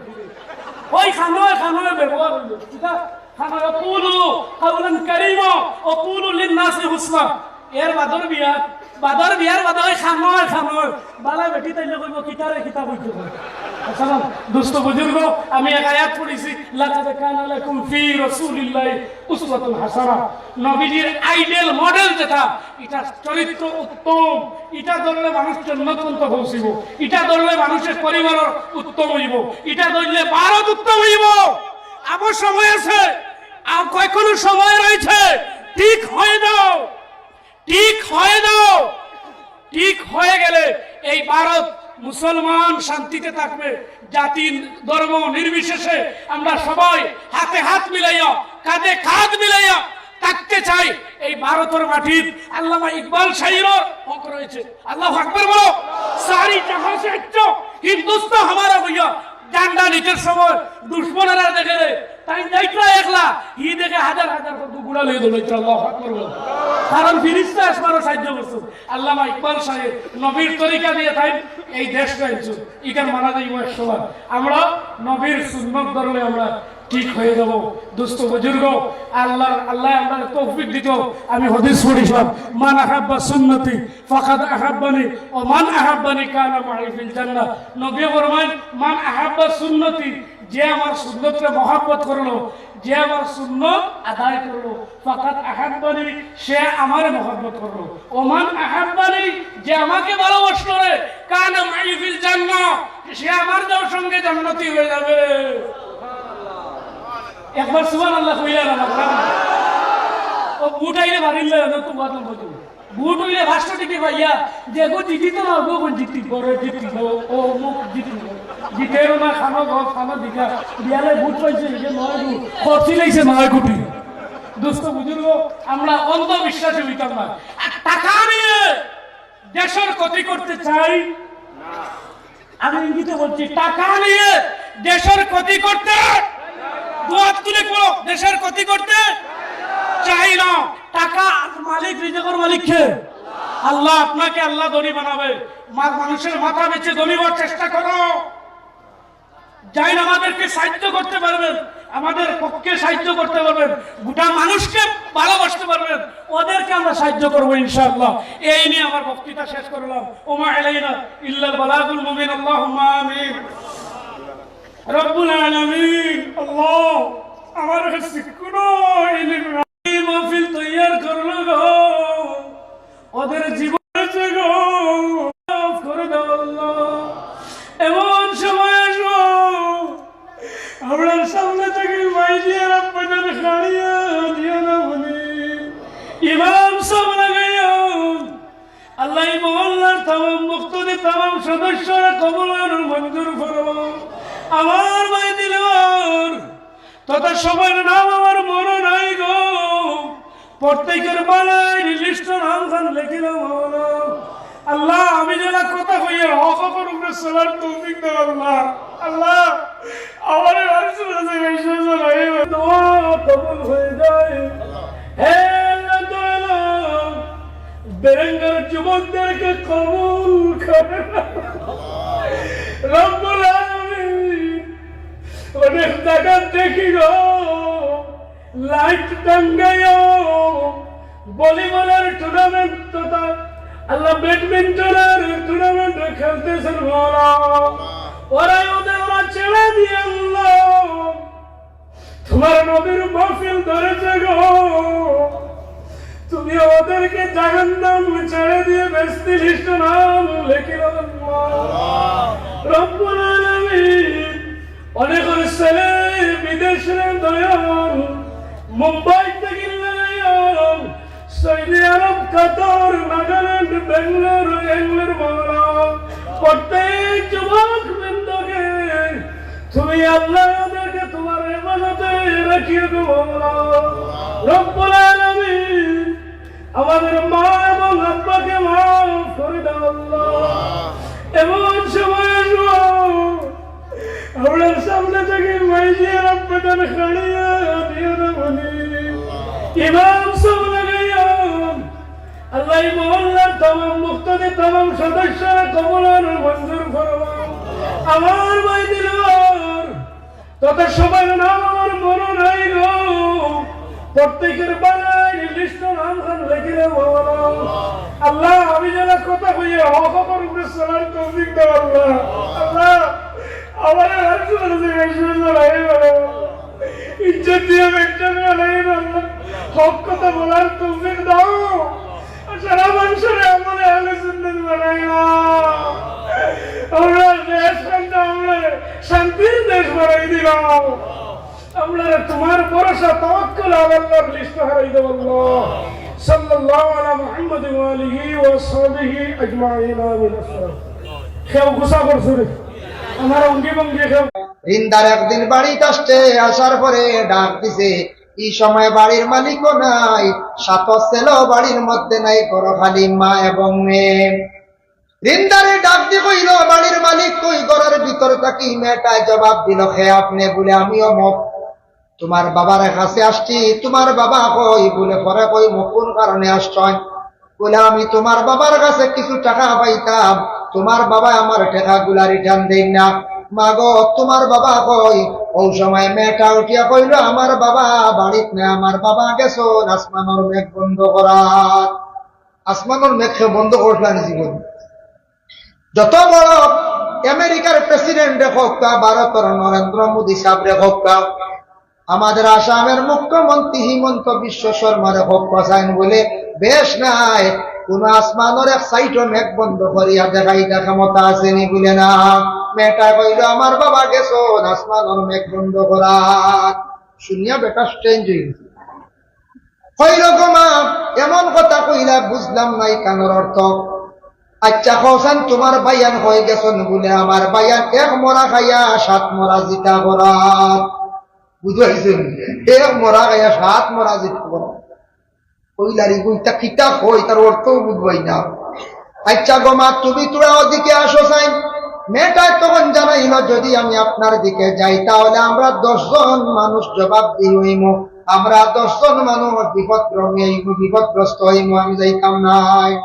ওই খানোয় খানোয় ব্যবহার হইল, ঠিক আছে? খানোয় কুলু কাউলান কারীমা ওয়া কুলু লিন নাসি হুসনা। এর বাদর বিয়া, বাদর বিয়ার বাদে ওই খানোয় খানোয় বালা বেটি তাইলে কইব কিতারে কিতা কইতে কয়। আসসালাম, দোস্ত বুজুর্গ, আমি এক আয়াত পড়ছি, লাকাদ কানা লাকুম ফি রাসূলিল্লাহি উসওয়াতুন হাসানা। নবীজির আইডল মডেল যেটা, এটা চরিত্র উত্তম, এটা ধরলে মানুষ জন্নত পর্যন্ত পৌঁছিব, এটা ধরলে মানুষের পরিবারর উত্তম হইব, এটা ধরলে ভারত উত্তম হইব। আবার সময় আছে, আর কয়েকগুলো সময় রয়েছে, ঠিক হয়ে যাও, ঠিক হয়ে যাও। ঠিক হয়ে গেলে এই ভারত মুসলমান শান্তিতে থাকবে। জাতি, ধর্ম নির্বিশেষে আমরা সবাই হাতে হাত মিলাইয়া, কাঁধে কাঁধ মিলাইয়া থাকতে চাই। এই ভারতের মাটিত আল্লামা ইকবাল শাহীরও হক রয়েছে। আল্লাহু আকবার বলো। সারি জাহান সে আচ্ছা, হিন্দুস্তান হামারা হইয়া ঝান্ডা নিতে সময় দুশমনেরা দেখে রে, তাই যাইতরা একলা, হি দেখে হাজার হাজার কত গুড়া লইয়া দৌড়াইতরা। আল্লাহু আকবার বলো। কারণ ফিরিস্তা আসমানও সাহায্য করছে। আল্লামা ইকবাল সাহেব নবীর তরিকা দিয়ে তাই এই দেশ গাইছে। ইখান মানা যাইব একশো বার। আমরা নবীর সুন্নত ধরলে আমরা ঠিক হয়ে যাব। দোস্ত বুজুর্গ, আল্লাহ, আল্লাহ আমরা তৌফিক দিত। আমি হাদিস পড়ছিলাম, মান আহাব্বা সুন্নতি ফাকাদ আহাব্বানি ওয়া মান আহাব্বানি কানা মাই ফিল জান্নাহ। নবী ফরমান, মান আহাব্বা সুন্নতি, যে আমার সুন্নতরে মহব্বত করলো, যে আমার সুন্নত আদায় করলো, ফাকাদ আহাব্বানি, সে আমারে মহব্বত করলো। ওমান আহাব্বানি, যে আমাকে ভালোবাসলো রে, কানা মাই ফিল জান্নাহ, সে আমার যাওয়ার সঙ্গে জান্নাতি হয়ে যাবে। একবার সুবহানাল্লাহ কইলা না, মাতলা না। ও বুট আইলে বাড়ির লাগে, তো বাদ নম্বর দিব। বুট হইলে পাঁচশো টিকি পাইয়া, যে গো জিতি তো না, গো জিতি, বড় জিতি, ও, ও মুখ জিতি, জিতেরও না, খানো গো, খানো দিঘা, বিয়ালে বুট পাইছে, এই যে নয় গো, খরচি লাইছে নয় কোটি। দোস্ত বুজুর্গ, আমরা অন্ধবিশ্বাসী হইতাম না। আর টাকা নিয়ে দেশের ক্ষতি করতে চাই। আমি ইঙ্গিতে বলছি, টাকা নিয়ে দেশের ক্ষতি করতে, দুহাত তুলে পড়ো, দেশের ক্ষতি করতে চাই না। টাকা মালিক, রিজিকর মালিক কে? আল্লাহ আপনাকে আল্লাহ ধনী বানাবে। মা-, মানুষের মাথা বেচে ধনী হওয়ার চেষ্টা করো। যাইন আমাদেরকে সাহায্য করতে পারবেন, আমাদের পক্ষে সাহায্য করতে পারবেন, গোটা মানুষকে ভালোবাসতে পারবেন, ওদেরকে আমরা সাহায্য করবো ইনশাআল্লাহ। এই নিয়ে আমার বক্তৃতা শেষ করলাম। ওমা আলাইনা ইল্লাল বালাগুল মুবিন। আল্লাহুম্মা আমিন। রব্বুল আলামিন, আল্লাহ, আমার কাছে কোনো ইলিম নাই। এই মাহফিল তৈয়ার করলো গো, ওদের জীবন আছে গো, মাফ করে দাও আল্লাহ। এমন সময় আসবো, আমরার সামনে থাকি মাইজিয়ার আব্বাজান খাড়িয়া দিও না বলি, ইমাম সাহেব লাগাইয়া আল্লাহ, এই মহল্লার তামাম মুক্তাদি, তামাম সদস্যরা কবুল আর মঞ্জুর ফরমাও। আমার ভাই দিলওয়ার তথা সবার নাম আমার মনে নাই গো, প্রত্যেকের বালাইর লিস্টে নাম খান লেখিলাও মাওলা। আল্লাহ, আমি যারা কথা কইয়ার হক হকর উপরে চলার তৌফিক দাও আল্লাহ। আল্লাহ, আমার মানুষের কাছে বিশ্বাস নাই, দোয়া কবুল হয়ে যায়। হে আল্লাহ, দয়ালু, বেরেঙ্গার যুবকদেরকে কবুল করে। রব্বুল আলামিন, অনেক জায়গা দেখি গো, লাইট টাঙ্গাইও, ভলিবলের টুর্নামেন্ট তথা আল্লাহ ব্যাডমিন্টনের টুর্নামেন্ট খেলতেছেন মাওলা। ওরা ওদের ওরা ছেড়ে দিয়ে আল্লাহ, তোমার নবীর মাহফিল ধরেছে গো, তুমি ওদেরকে জাহান্নাম ছেড়ে দিয়ে বেহেশতি লিস্টে নাম লেখিয়ে দাও আল্লাহ। রব্বুল আলামিন, অনেক ছেলে বিদেশে দয়াল, মুম্বাই থেকে লাগাইয়া সৌদি আরব, কাতার, নাগাল্যান্ড, বেঙ্গালোর, ইংল্যান্ড মাওলা, প্রত্যেক যুবক বৃন্দকে তুমি আল্লাহ ওদেরকে তোমার হেফাজতে রাখিও গো মাওলা। রব্বুল আলামিন, আমাদের মা এবং আব্বাকে মাফ করে দাও আল্লাহ। এমন সময় আসবো, আমরার সামনে থাকি মাইজিয়ার আব্বাজান খাড়িয়া দিও না বলি, ইমাম সাহেব লাগাইয়া আল্লাহ, এই মহল্লার তামাম মুক্তাদি, তামাম সদস্যরা কবুল আর মঞ্জুর ফরমাও। আমার ভাই দিলওয়ার তথা সবার নাম আমার মনে নাই গো, প্রত্যেকের বালাইর লিস্টে নাম খান লেখিয়ে দাও মাওলা। আল্লাহ, আমি যারা কথা কইয়ার হক হকর উপরে চলার তৌফিক দাও আল্লাহ। আল্লাহ, আমার আর কোনো জিনিস নাই গো। ইজ্জত দিয়া মেনটেন বানাই আল্লাহ। হক কথা বলার তৌফিক দাও। সারা মানুষের আমলে আহলে সুন্নাত বানাই না। আমরা দেশ খানটা আমরা শান্তির দেশ বানাই দিলাম। আমরা তোমার ভরসা তাওয়াক্কুল আলাল্লাহর লিস্ট হারাই দেব আল্লাহ। সাল্লাল্লাহু আলা মুহাম্মাদ ওয়া আলিহি ওয়া সাহবিহি আজমাইন। আমিন। আসসালাম। কেউ গুসা করছে রে? আমার অঙ্গি ভঙ্গি কেউ রিন্দার একদিন বাড়িত আসছে, আসার পরে ডাক দিছে। এই সময় বাড়ির মালিকও নাই, সাত ছেলেও বাড়ির মধ্যে নাই, ঘরো খালি মা এবং মেয়ে। রিন্দারে ডাক দি কইল, "বাড়ির মালিক কই?" ঘরের ভিতর থাকি মেয়েটায় জবাব দিল, "কে আপনে?" বলে, "আমি অমুক। তোমার বাবার কাছে আসছি, তোমার বাবা কই?" বলে, পরে কইমু কোন কারণে আসছইন। বলে, "আমি তোমার বাবার কাছে কিছু টাকা পাইতাম, তোমার বাবায় আমার টাকাগুলা রিটার্ন দেইন না। মাগো, তোমার বাবা কই?" অউ সময় মেয়েটা উঠিয়া কইল, "আমার বাবা বাড়িত নাই, আমার বাবা গেছইন আসমানর মেঘ বন্ধ করাত।" আসমানর মেঘ কে বন্ধ করছলা নি জীবন? যত বড় আমেরিকার প্রেসিডেন্ট রে হোক কা, ভারতর নরেন্দ্র মোদী সাহেব রে হোক কা, আমাদের আসামের মুখ্যমন্ত্রী হিমন্ত বিশ্ব শর্মারে হক পাসাইন বলে বেশ নাই, কোন আসমানর এক সাইডও মেঘ বন্ধ করিয়া দেখাইতা ক্ষমতা আছে নি? বলে না। মেয়েটা কইল, "আমার বাবা গেছইন আসমানর মেঘ বন্ধ করাত।" শুনিয়া বেটা স্ট্রেঞ্জ হয়ে গেছে। কইল, "গো মা, এমন কথা কইলা, বুঝলাম না ইখানর অর্থ। আচ্ছা, কওছাইন তোমার ভাইয়াইন কই গেছইন?" বলে, "আমার ভাইয়াইন এক মরা খাইয়া সাত মরা জিতা করাত।" বুঝাইছেন? এক মরা খাইয়া সাত মরা জিতা করাত। কইলা রে, ইতা কিতা কয়, ইতার অর্থও বুঝবায় না। আচ্ছা গো মা, তুমি থুড়া ওদিকে আসো চাইন। মেয়েটায় তখন জানাইল, "যদি আমি আপনার দিকে যাই, তাহলে আমরা দশ জন মানুষ জবাবদিহি হইমু, আমরা দশ জন মানুষ বিপদগ্রস্ত হইমু, বিপদগ্রস্ত হইমু, আমি যাইতাম নায়।"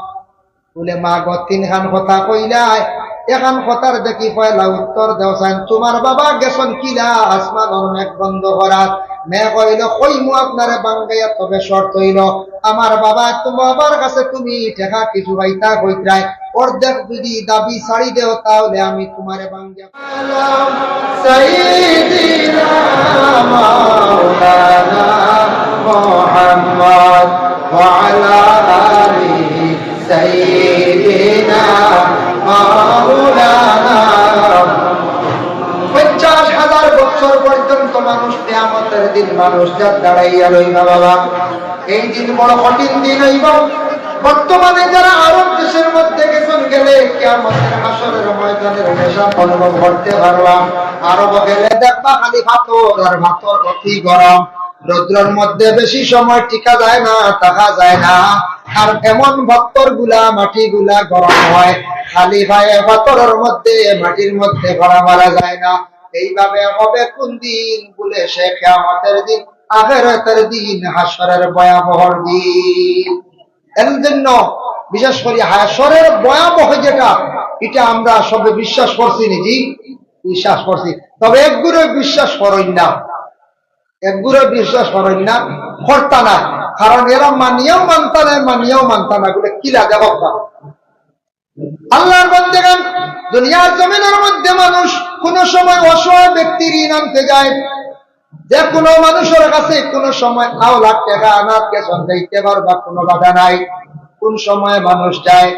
বুলে, "মা গো, তিনখান কথা কইলায়, এখান কথার দেখি পয়লা উত্তর দেও চাইন, তুমার বাবা গেছইন কিলা আসমানর মেঘ বন্ধ করাত?" মেঘ কইলো, "কইমু আপনারে ভাঙ্গাইয়া, তবে শর্ত অইলো, আমার বাবা, তুমার বাবার কাছে তুমি টেকা কিছু পাইতা কইতরায়, অর্ধেক যুদি দাবি ছাড়ি দেও, তাহলে আমি তুমারে ভাঙ্গাইয়া।" سيدنا مولانا محمد وعلى آل سيدنا مولانا। পঞ্চাশ হাজার বছর পর্যন্ত মানুষ, কিয়ামতের দিন মানুষ জাত দাঁড়াইয়া রইবা বাবা। এই দিন বড় কঠিন দিন অইবো। বর্তমানে যারা আরব দেশের মধ্যে গেছইন, গেলে কিয়ামতের হাশরের ময়দানের নেশা অনুভব করতে পারবা। আরব গেলে দেখবা খালি পাথর আর পাথর, অতি গরম। রৌদ্রর মধ্যে বেশি সময় টিকা যায় না, থাকা যায় না। আর এমন পাথর গুলা, মাটি গুলা গরম হয়, খালি পায়ে পাথরের মধ্যে, মাটির মধ্যে পড়া মারা যায় না। এইভাবে হবে কোন দিন? বুলে, সে কিয়ামতের দিন, আখেরাতের দিন, হাশরের ভয়াবহর দিন। এর জন্য বিশেষ করি হাশরের ভয়াবহ যেটা, এটা আমরা সবে বিশ্বাস করছি নি? জি, বিশ্বাস করছি। তবে একগুরে বিশ্বাস করইন না, একগুরে বিশ্বাস করইন না, করতা না। কারণ এরা মানিয়াও মানতা নায়, মানিয়াও মানতা না, বুলে কিলা দেখো না। আল্লাহর বান্দেগান, দুনিয়ার জমিনের মধ্যে মানুষ কোন সময় অসহায় ব্যক্তি ঋণ আনতে যায়, যে কোনো মানুষের কাছে কোনো সময় আও লাখ টেকা আনাত গেছইন, যাইতে পারবা, কোনো বাধা নাই। কোন সময় মানুষ যায়?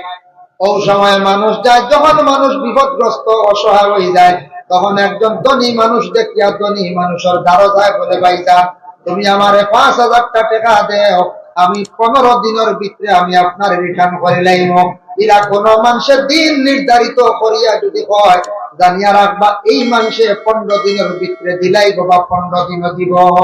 ও সময় মানুষ যায় যখন মানুষ বিপদগ্রস্ত, অসহায় হয়ে যায়, তখন একজন ধনী মানুষ দেখিয়া ধনী মানুষের দ্বারো যায়, বলে, "ভাইজান, তুমি আমারে পাঁচ হাজারটা টেকা দেও, আমি পনেরো দিনের ভিতরে আমি আপনারে return করি লাইমু।" ইলা কোনো মানুষে দিন নির্ধারিত করিয়া যদি কয়, জানিয়া রাখবা, এই মানুষে পনেরো দিনের ভিতরে দিলাইবো বা পনেরো দিনও দিবো।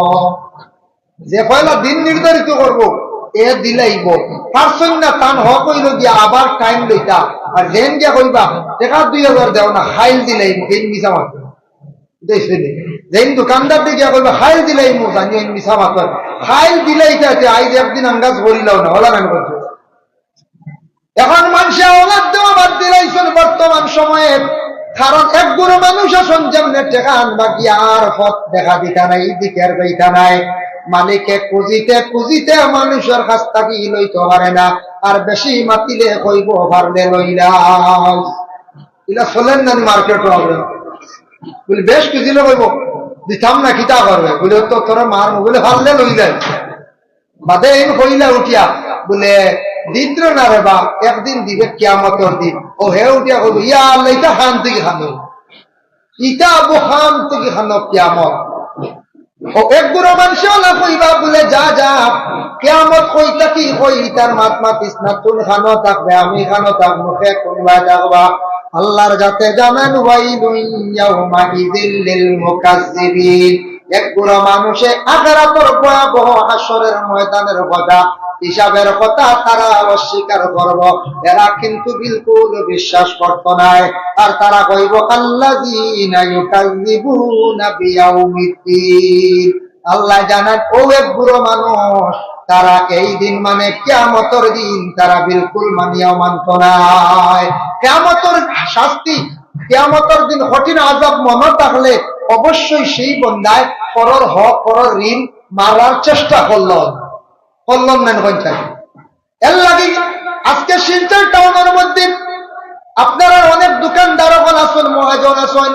যে পয়লা দিন নির্ধারিত করবো, এ দিলাইবো। পারছইন না, তান হক অইলো গিয়া আবার time লইতা। আর যেন গিয়া কইবা, "টেকা দুই হাজার দেও না, কাইল দিলাইমু", এই মিছা মাত। বুঝাইছে নি? যেন দোকানদার গিয়া কইবা, "কাইল দিলাইমু", জানি এই মিছা মাত। কাইল দিলাইতা, তে আইজ একদিন আন্দাজ করিলাও না, ওলা নাম করছে। এখন মানুষে আওলাদ দেওয়া বাদ দিলাইছইন বর্তমান সময়ে, কারণ এক গুরু মানুষ আছইন যেমনে টেকা আনবা গিয়া আর পথ দেখা দিতা নাই, দিকের পাইতা নাই। মালিকে খুঁজিতে খুঁজিতে মানুষের কাছ থাকি লইতো পারে না, আর বেশি মাতিলে কইবো, "পারলে লইলাম।" ইলা চলের না নি মার্কেটো আমরা? বুলে, "বেশ খুঁজিলে কইবো, দিতাম না, কিতা করবে?" বুলে, "তো তোরা মার", বুলে, "পারলে লইলাই।" বাদে এইন কইলা উঠিয়া, বুলে, "দিত্র না রে বা, একদিন দিবে কিয়ামতর দিন।" ও হে উঠিয়া কইবো, "ইয়া আল্লাহ, ইতা খান থাকি খানো, ইতা আবু খান থাকি খানো কিয়ামত।" ও এক গুরু মানুষে ওলা কইবা, বুলে, "যা, যা, কিয়ামত কই থাকি কই, ইতার মাত মাতিস না, তুই খানো থাকবে, আমি খানো থাকবো, কে কোনবায় থাকবা?" আল্লাহর জাতে জানান, "ওয়াইলুন ইয়াউমাইযিল লিল মুকাজ্জিবিন।" এক গুরু মানুষে আখেরাতর ভয়াবহ হাশরের ময়দানের কথা, হিসাবের কথা তারা অস্বীকার করবো। এরা কিন্তু বিলকুল বিশ্বাস করতো নায়। আর তারা কইবো, "আল্লাযীনা ইউকাযযিবুনা বিয়াউমিদ্দীন।" আল্লাহ জানান, ও এক গুরু মানুষ, তারা এই দিন মানে কিয়ামতর দিন তারা বিলকুল মানিয়াও মানতো নায়। কিয়ামতর শাস্তি, কিয়ামতর দিন কঠিন আযাব মনো থাকলে অবশ্যই সেই বন্দায় পরর হক, পরর ঋণ মারার চেষ্টা করলো, করলো না, কইন চাই। এর লাগি আজকে শিলচর টাউনের মধ্যে আপনারা অনেক দোকানদার অকল আছইন, মহাজন আছইন,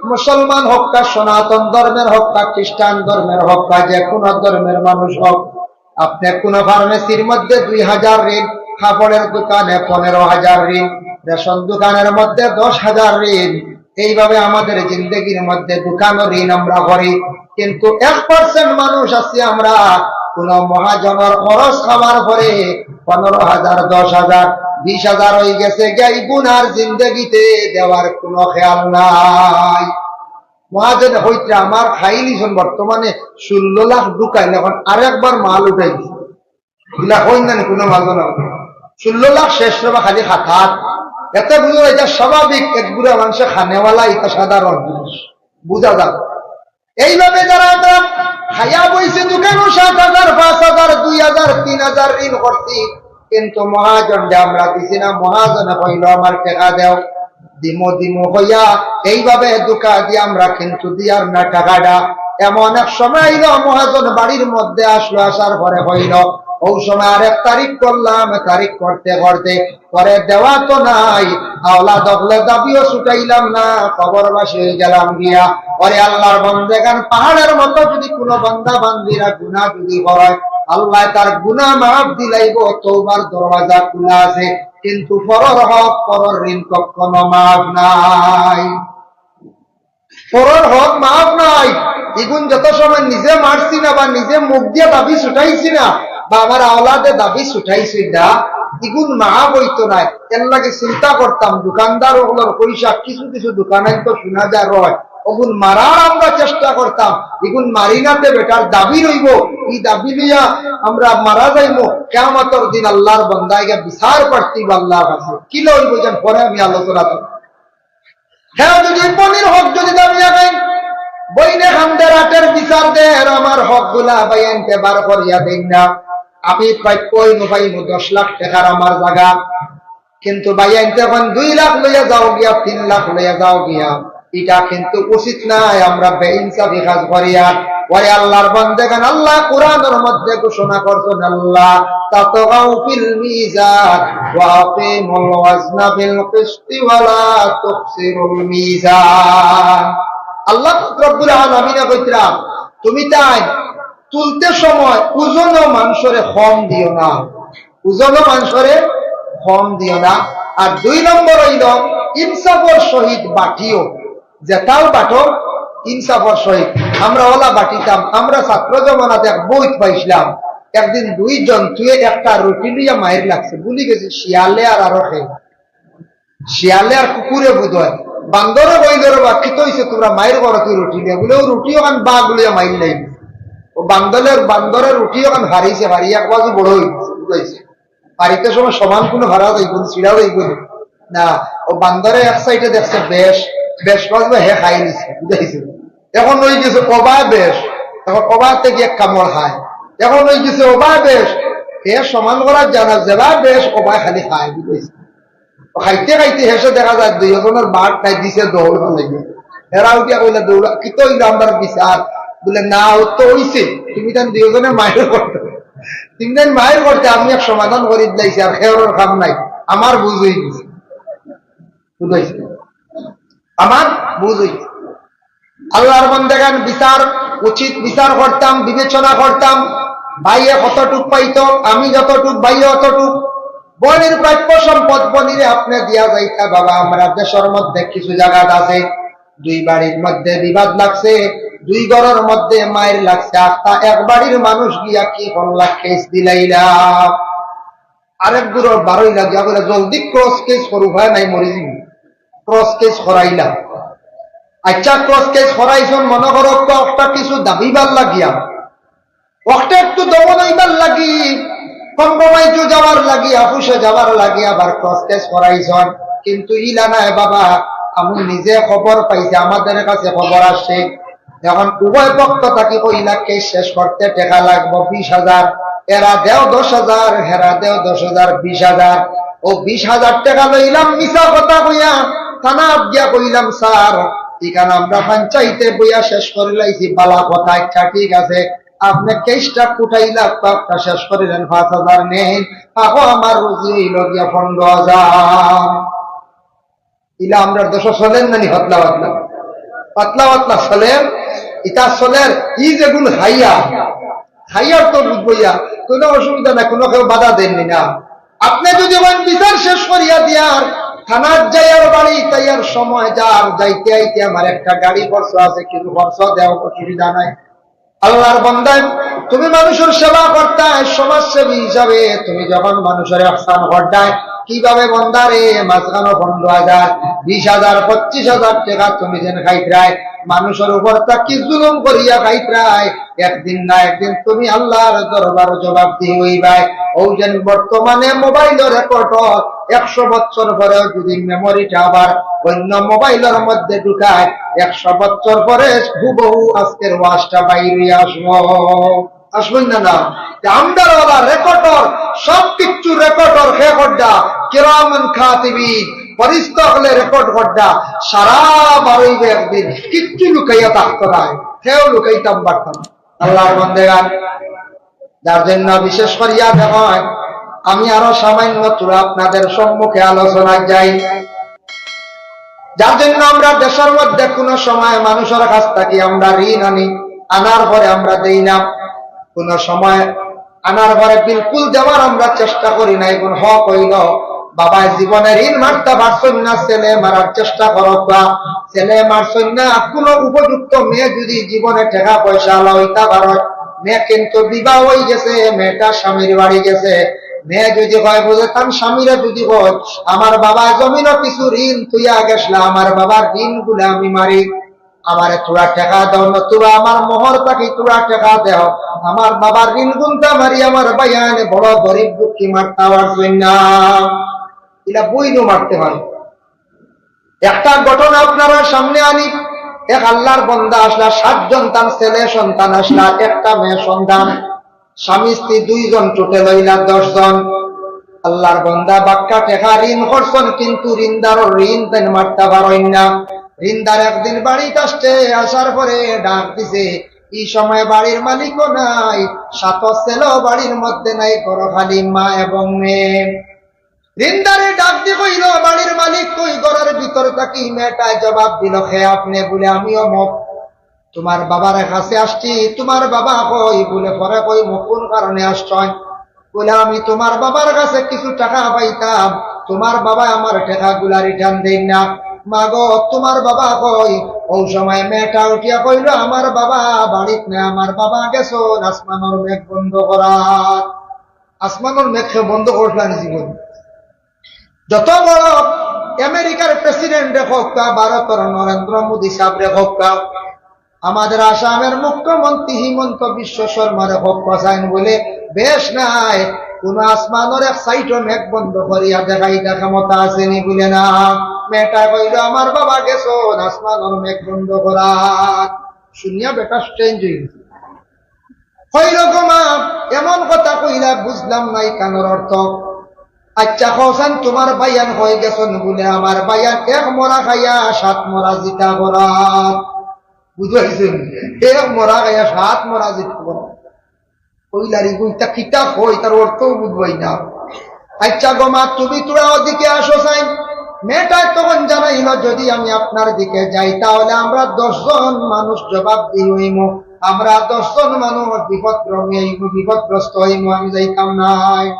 মুসলমান হউক্কা, সনাতন ধর্মের হউক্কা, খ্রিস্টান ধর্মের হউক্কা, যে কোনো ধর্মের মানুষ হউক, আপনে কোনো ফার্মেসির মধ্যে দুই হাজার ঋণ, কাপড়ের দোকানে পনেরো হাজার ঋণ, রেশন দোকানের মধ্যে দশ হাজার ঋণ, এইভাবে আমাদের জিন্দেগির মধ্যে দোকানও ঋণ আমরা করি, কিন্তু এক percent মানুষ আছি আমরা, কোনো মহাজনের খরচ খাওয়ার পরে পনেরো হাজার, দশ হাজার, বিশ হাজার হয়ে গেছে, গিয়া ইগুন আর জিন্দেগিতে দেওয়ার কোনো খেয়াল নাই। মহাজন হইতে আমার খাইলিছইন বর্তমানে ষোলো লাখ ঢুকাইল, এখন আরেকবার মাল উঠাই দিছে। ইলা হইন না নি কোনো মাল না। ষোলো লাখ শেষ রে বা খালি খাতাত। এতে বুঝা যায়, এটা স্বাভাবিক, এক গুড়া মানুষে খানেওয়ালা, এটা সাধারণ জিনিস। বুঝা যায়। এইভাবে যারা আমরা খাইয়া বইছে দোকানো সাত হাজার, পাঁচ হাজার, দুই হাজার, তিন হাজার ঋণ করছি, কিন্তু মহাজনরে আমরা দিছি না। মহাজনে কইলো, "আমার টেকা দেও।" দিমু দিমু কইয়া এইভাবে ধোঁকা দিয়া আমরা কিন্তু দিয়ার না টেকাটা। এমন এক সময় আইলো, মহাজন বাড়ির মধ্যে আসলো, আসার পরে কইলো, "অউ সময় আরেক তারিখ করলাম, তারিখ করতে করতে পরে দেওয়া তো নাই, আওলাদ অকলর দাবিও ছুটাইলাম না, কবরবাসী অইগেলাম গিয়া।" ওরে আল্লাহর বন্দেগান, পাহাড়ের মতো যদি কুনু বান্দা বান্দিরা গুনাহ যদি করে, আল্লায় তার গুনাহ মাফ দিলাইবো, তওবার দরওয়াজা খুলা আছে। কিন্তু পরর হক, পরর ঋণ কখনো মাফ নাই। পরর হক মাফ নাই। ইগুন যত সময় নিজে মারছি না বা নিজে মুখ দিয়া দাবি ছুটাইছি না বা আমার আওলাদে দাবি ছুটাইছি না, ইগুন মাফ অইতো নায়। এরলাগি চিন্তা করতাম, দোকানদার অকলর পয়সা কিছু কিছু দোকানাইন্তো শুনা যায় রয়, অগুন মারার আমরা চেষ্টা করতাম। ইগুন মারি না তে বেটার দাবি রইবো, ই দাবি লইয়া আমরা মারা যাইমু। কিয়ামতর দিন আল্লাহর বন্দায় গিয়া বিচার প্রার্থী অইবো আল্লাহর কাছে। কিলা অইবো যেন পরে আমি আলোচনা করমু। হ্যাঁ, যদি বইনর হক যদি দাবি লাগাইন, বইনে কান্দের, আটের বিচার দের, আমার হকগুলা ভাইয়াইন্তে বার করিয়া দেইন না। আমি প্রাপ্য অইমু, পাইমু দশ লাখ টেকার আমার জাগা, কিন্তু ভাইয়াইন্তে কইন দুই লাখ লইয়া যাও গিয়া, তিন লাখ লইয়া যাও গিয়া, ইটা কিন্তু উচিত নায়। আমরা বেইনসাফি কাজ করিয়ার। ওরে আল্লাহর বন্দেগান, আল্লায় কোরআনর মধ্যে ঘোষণা করছইন, "আল্লা তাতগাউ ফিল মিজান ওয়া আকিমুল ওয়াজনা বিল কিসতি ওয়া লা তুখসিরুল মিজান।" আল্লাহ রব্বুল আলামিনে কইতরা, "তুমি তাই তুলতে সময় ওজনও মানষরে কম দিও না, ওজনও মানষরে কম দিও না।" আর দুই নম্বর অইলো, ইনসাফর সহিত বাটিও, যেতাও বাটো ইনসাফর সহিত। আমরা অলা বাটিতাম, আমরা ছাত্র জমানাত এক বইত পাইছলাম, একদিন দুই জন্তুয়ে একটা রুটি লইয়া মাইর লাগছে, ভুলি গেছি শিয়ালে আর আরো কে, শিয়ালে আর কুকুরে বুধয়। বান্দরে কইলো, "রে বা, কিতা অইছে, তুমরা মাইর করো কি রুটি লইয়া?" বুলে, "অউ রুটি অখান বাঘ লইয়া মাইর লাগি।" অউ বান্দরের, বান্দরের রুটি অখান হারিছে, হারি এক বাজু বড় অইগেছে, বুঝাইছে। বাড়িতে সময় সমান কুনু হারা যাইবো নি, ছিড়া যাইবো নি। না, অউ বান্দরে এক সাইডে দেখছে বেশ, বেশ বাজু হে খাই নিছে, বুঝাইছে। অখন অইগেছে অবায় বেশ, অখন অবায় থাকি এক কামড় খায়। অখন অইগেছে অবায় বেশ, হে সমান করার জানা, যেবায় বেশ অবায় খালি খায়, বুঝাইছে। অউ খাইতে খাইতে শেষে দেখা যায় দুইওজনর বাট নাই, দিছে দৌড় অইগেছে। হেরা উঠিয়া কইলা, "দৌড়া, কিতা অইলো আমরার বিচার?" বুলে, "না, অউ তো অইছে, তুমি তান দুইওজনে মাইর করতে, তুমি তান মাইর করতে, আমি এক সমাধান করি দিলাইছি, আর খেওরর কাম নাই, আমার বুঝ অইগেছে।" বুঝাইছে? আমার বুঝ অইগেছে। আল্লাহর বন্দেগান, বিচার, উচিত বিচার করতাম, বিবেচনা করতাম। ভাইয়ে কতটুক পাইতো, আমি যতটুক, ভাইয়ে অতটুক। বইনর প্রাপ্য সম্পদ বইনরে আপনে দিয়া যাইতা, বাবা, আমরা দেশর মধ্যে কিছু জাগাত আছে, দুই বাড়ির মধ্যে বিবাদ লাগছে, দুই ঘরর মধ্যে মাইর লাগছে, আখতা এক বাড়ির মানুষ গিয়া কি করলা, কেস দিলাইলা। আরেক ঘরর বারইলা গিয়া কইলা, "জলদি ক্রস কেস করো, উপায় নাই, মরি যিমু।" ক্রস কেস করাইলা। আইচ্ছা, ক্রস কেস করাইছইন, মনো করো, অখটা কিছু দাবিবার লাগিয়া, অখটা একটু দমন অইবার লাগি, কম্প্রোমাইজও যাওয়ার লাগি, আফুসে যাওয়ার লাগি আবার ক্রস কেস করাইছইন। কিন্তু ইলা নায় বাবা, আমি নিজে খবর পাইছি, আমাদের কাছে খবর আসছে, অখন উভয় পক্ষ থাকি কইলা, "কেস শেষ করতে টেকা লাগবো বিশ হাজার, এরা দেও দশ হাজার, হেরা দেও দশ হাজার, বিশ হাজার।" অউ বিশ হাজার টেকা লইলাম, মিছা কথা কইয়া থানাত গিয়া কইলাম, "স্যার, ইখান আমরা পঞ্চায়েতে বইয়া শেষ করিলাইছি।" "বালা কথা, আইচ্ছা ঠিক আছে, আপনে কেসটা কুটাইলা, তো আপনে শেষ করিলেন, পাঁচ হাজার নেইন, আখো আমার রুজি অইলো গিয়া পনরো হাজার।" ইলা আমরার দেশো চলের না নি? পাতলা পাতলা, পাতলা পাতলা চলের। ইতা চলের, ই যেগুন খাইয়া, খাইয়ার তো বুঝবো ইয়া, কুনু অসুবিধা নাই, কুনু কেউ বাধা দেননি না। আপনে যুদি কইন বিচার শেষ করিয়া দিয়ার, থানাত যাইয়ার, বাড়ি যাইয়ার সময় যার, যাইতে আইতে আমার একটা গাড়ি খরচ আছে, কিছু খরচ দেও, অসুবিধা নাই। আল্লাহর বান্দায়, তুমি মানুষর সেবা করতায়, সমাজসেবী হিসাবে তুমি যখন মানুষর ইহসান করতায়, কিভাবে বান্দারে মাঝখানো পনরো হাজার, বিশ হাজার, পঁচিশ হাজার টেকা তুমি যেন খাইতরায়, মানুষর উপর থাকি জুলুম করিয়া খাইতরায়, একদিন না একদিন তুমি আল্লাহর দরবারো জবাবদিহি অইবায়। অউ যেন বর্তমানে মোবাইলর রেকর্ড, একশো বছর পরেও যুদি মেমোরিটা আবার অইন্য মোবাইলর মধ্যে ঢুকায়, একশো বছর পরে হুবহু আজকের ওয়াজটা বাইর অইয়া আসবো। আসবেন না না? তে আমরার ওলা রেকর্ডর, সব কিচ্ছু রেকর্ডর হে করডা, কিরামান কাতিবিন, ফিরিস্তা অকলে রেকর্ড করডা, সারা বারইবে একদিন, কিচ্ছু লুকাইয়া থাকতো নায়, কেউ লুকাইতাম পারতাম না। আল্লাহর বন্দেগান, যার জন্য বিশেষ করিয়া দেখইন, আমি আরো সামান্য থুড়া আপনাদের সম্মুখে আলোচনায় যাই। যার জন্য আমরা দেশর মধ্যে কোনো সময় মানুষর কাছ থাকি আমরা ঋণ আনি, আনার পরে আমরা দেই না। কোনো সময় আনার পরে বিলকুল দেওয়ার আমরা চেষ্টা করি না। এখন হক অইলো, বাবায় জীবনে ঋণ মারতা পারছইন না, ছেলে মারার চেষ্টা করউক্কা। ছেলে মারছইন না, কোনো উপযুক্ত মেয়ে যদি জীবনে টেকা পয়সা আলা অইতা পারইন, মেয়ে কিন্তু বিবাহ অইগেছে, মেয়েটা স্বামীর বাড়ি গেছে, মেয়ে যদি কয় বুলে তান স্বামীরে যদি কয়, "আমার বাবায় জমিনো কিছু ঋণ থইয়া গেছলা, আমার বাবার ঋণগুলা আমি মারি, আমারে থুড়া টেকা দেও, নতুবা আমার মোহর থাকি থুড়া টেকা দেও, আমার বাবার ঋণগুনতা মারি, আমার ভাইয়াইনে বড় গরিব দুঃখী মারতা পারছইন না।" ইলা বইনও মারতে পারে। একটা ঘটনা আপনারার সামনে আনি, এক আল্লাহর বন্দা আছলা, সাতজন তান ছেলে সন্তান আছলা, একটা মেয়ে সন্তান, স্বামী স্ত্রী দুইজন, টোটাল অইলা দশ জন। আল্লাহর বন্দা বাক্কা টেকা ঋণ করছইন, কিন্তু ঋণদারর ঋণ তাইন মারতা পারইন না। ঋণদার একদিন বাড়িত আসছে, আসার পরে ডাক দিছে, এই সময় বাড়ির মালিকও নাই, সাত ছেলেও বাড়ির মধ্যে নাই, ঘরো খালি মা এবং মেয়ে। ঋণদারে ডাক দি কইলো, "বাড়ির মালিক কই?" ঘরর ভিতর থাকি মেয়েটায় জবাব দিলো, "কে আপনে?" বুলে, "আমি অমুক, তুমার বাবার কাছে আসছি।" "তুমার বাবা কই?" বুলে, "পরে কইমু কোন কারণে আসছইন।" বুলে, "আমি তুমার বাবার কাছে কিছু টেকা পাইতাম, তুমার বাবায় আমার টেকাগুলা রিটার্ন দেইন না।" "মা গো, তুমার বাবা কই?" অউ সময় মেয়েটা উঠিয়া কইলো, "আমার বাবা বাড়িত নাই, আমার বাবা গেছইন আসমানর মেঘ বন্ধ করাত।" আসমানর মেঘ কে বন্ধ করছলা নি জীবনে? যত বড় আমেরিকার প্রেসিডেন্টে কউক্কা, ভারতর নরেন্দ্র মোদী সাবরে কউক্কা, আমাদের আসামর মুখ্যমন্ত্রী হিমন্ত বিশ্ব শর্মারে কউক্কা, চাইন বুলে, বেশ নাই, কোনো আসমানর এক সাইডো মেঘ বন্ধ করিয়া দেখাইতা ক্ষমতা আছে নি? বুলে, না। মেয়েটায় কইলো, "আমার বাবা গেছইন আসমানর মেঘ বন্ধ করাত।" শুনিয়া বেটা স্ট্রেঞ্জ অইগেছে। কইলো, "গো মা, এমন কথা কইলা, বুঝলাম না ইখানর অর্থ।" "আইচ্ছা, কও চাইন, তুমার ভাইয়াইন কই গেছইন?" বুলে, "আমার ভাইয়াইন এক মরা খাইয়া সাত মরা জিতা করাত।" বুঝাইছে নি? এক মরা খাইয়া সাত মরা জিতা করাত। কইলা রে, ইতা কিতা কয়, ইতার অর্থও বুঝবায় না। "আইচ্ছা গো মা, তুমি থুড়া ওদিকে আসো চাইন।" মেয়েটায় তখন জানাইলো, "যদি আমি আপনার দিকে যাই, তাহলে আমরা দশ জন মানুষ জবাবদিহি অইমু, আমরা দশ জন মানুষ বিপদগ্রস্ত অইমু, বিপদগ্রস্ত অইমু, আমি যাইতাম নায়।"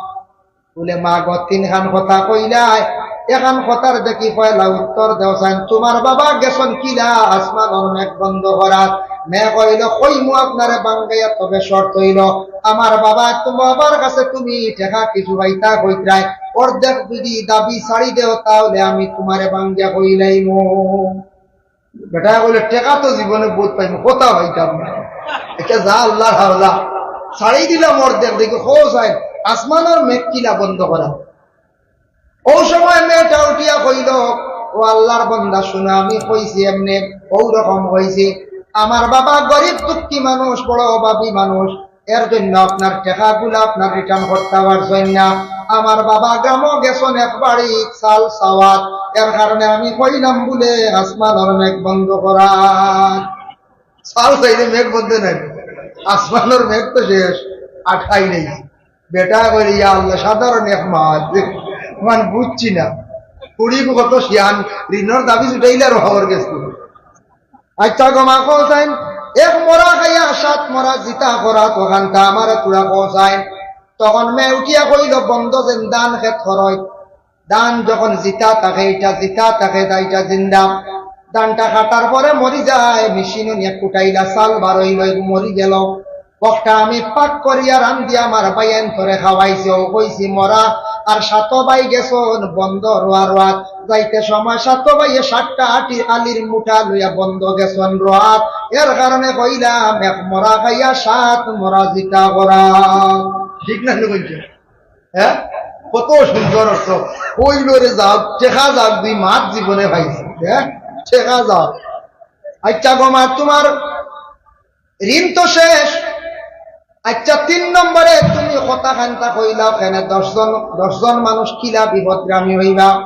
বুলে, "মা গো, তিনখান কথা কইলায়, এখান কথার দেখি পয়লা উত্তর দেও চাইন, তুমার বাবা গেছইন কিলা আসমানর মেঘ বন্ধ করাত?" মেয়ে কইলো, "কইমু আপনারে বাঙ্গাইয়া, তবে শর্ত অইলো, আমার বাবা, তুমার বাবার কাছে তুমি টেকা কিছু পাইতা কইতরায়, অর্ধেক যদি দাবি ছাড়ি দেও, তাহলে আমি তুমারে বাঙ্গাইয়া কইলাইমু।" বেটায় কইলো, "টেকা তো জীবনে বউত পাইমু, কথা পাইতাম না। ইটা যা আল্লাহর হাওলা, ছাড়ি দিলাম অর্ধেক, দেখি কও চাইন, আসমানর মেঘ কিলা বন্ধ করা?" অউ সময় মেয়েটা উঠিয়া কইলো, "ও আল্লাহর বন্দা, শুনো, আমি কইছি এমনে, অউ রকম কইছি। আমার বাবা গরিব দুঃখী মানুষ, বড় অভাবী মানুষ, এর জন্য আপনার টেকাগুলা আপনার রিটার্ন করতা পারছইন না। আমার বাবা গ্রামো গেছইন এক বাড়ি চাল চাওয়াত, এর কারণে আমি কইলাম বুলে আসমানর মেঘ বন্ধ করাত।" চাল চাইলে মেঘ বন্ধ নায়, আসমানর মেঘ তো শেষ, আঠাই নাই। বেটায় কইলো, "ইয়া আল্লাহ, সাধারণ এক মাত, মানে বুঝছি না। ফুড়ি কত শিয়ান, ঋণর দাবি ছুটাইলে আর হওয়ার গেছে।" আইচ্ছা গো মা, কও চাইন, এক মরা খাইয়া সাত মরা জিতা করাত, অখানতা আমারে থুড়া কও চাইন। তখন মেয়ে উঠিয়া কইলো, "বন্দো যেন ধান খেত করইন, ধান যখন জিতা থাকে, ইটা জিতা থাকে, তা ইটা জিন্দা। ধানটা কাটার পরে মরি যায়, মেশিনো নিয়া কুটাইলা, চাল বার অইলো, মরি গেলো। অখটা আমি পাক করিয়া রান্দিয়া আমার ভাইয়াইন্তরে খাওয়াইছি, অউ কইছি মরা। আর সাত ভাই গেছইন বন্দো রোয়া রোয়াত, যাইতে সময় সাত ভাইয়ে সাতটা আটি আলির মুঠা লইয়া বন্দো গেছইন রোয়াত। এর কারণে কইলাম, এক মরা খাইয়া সাত মরা জিতা করাত।" ঠিক না নি কইছি? হ্যাঁ, কত সুন্দর অর্থ। কইলো রে যাও, টেকা যাও, দুই মাত জীবনে পাইছি, হ্যাঁ, টেকা যাও। আইচ্ছা গো মা, তুমার ঋণ তো শেষ, আচ্ছা, তিন নম্বরে তুমি কথা খান্তা কইলাও কেনে দশ জন, দশ জন মানুষ কিলা বিপদগামী হইবা?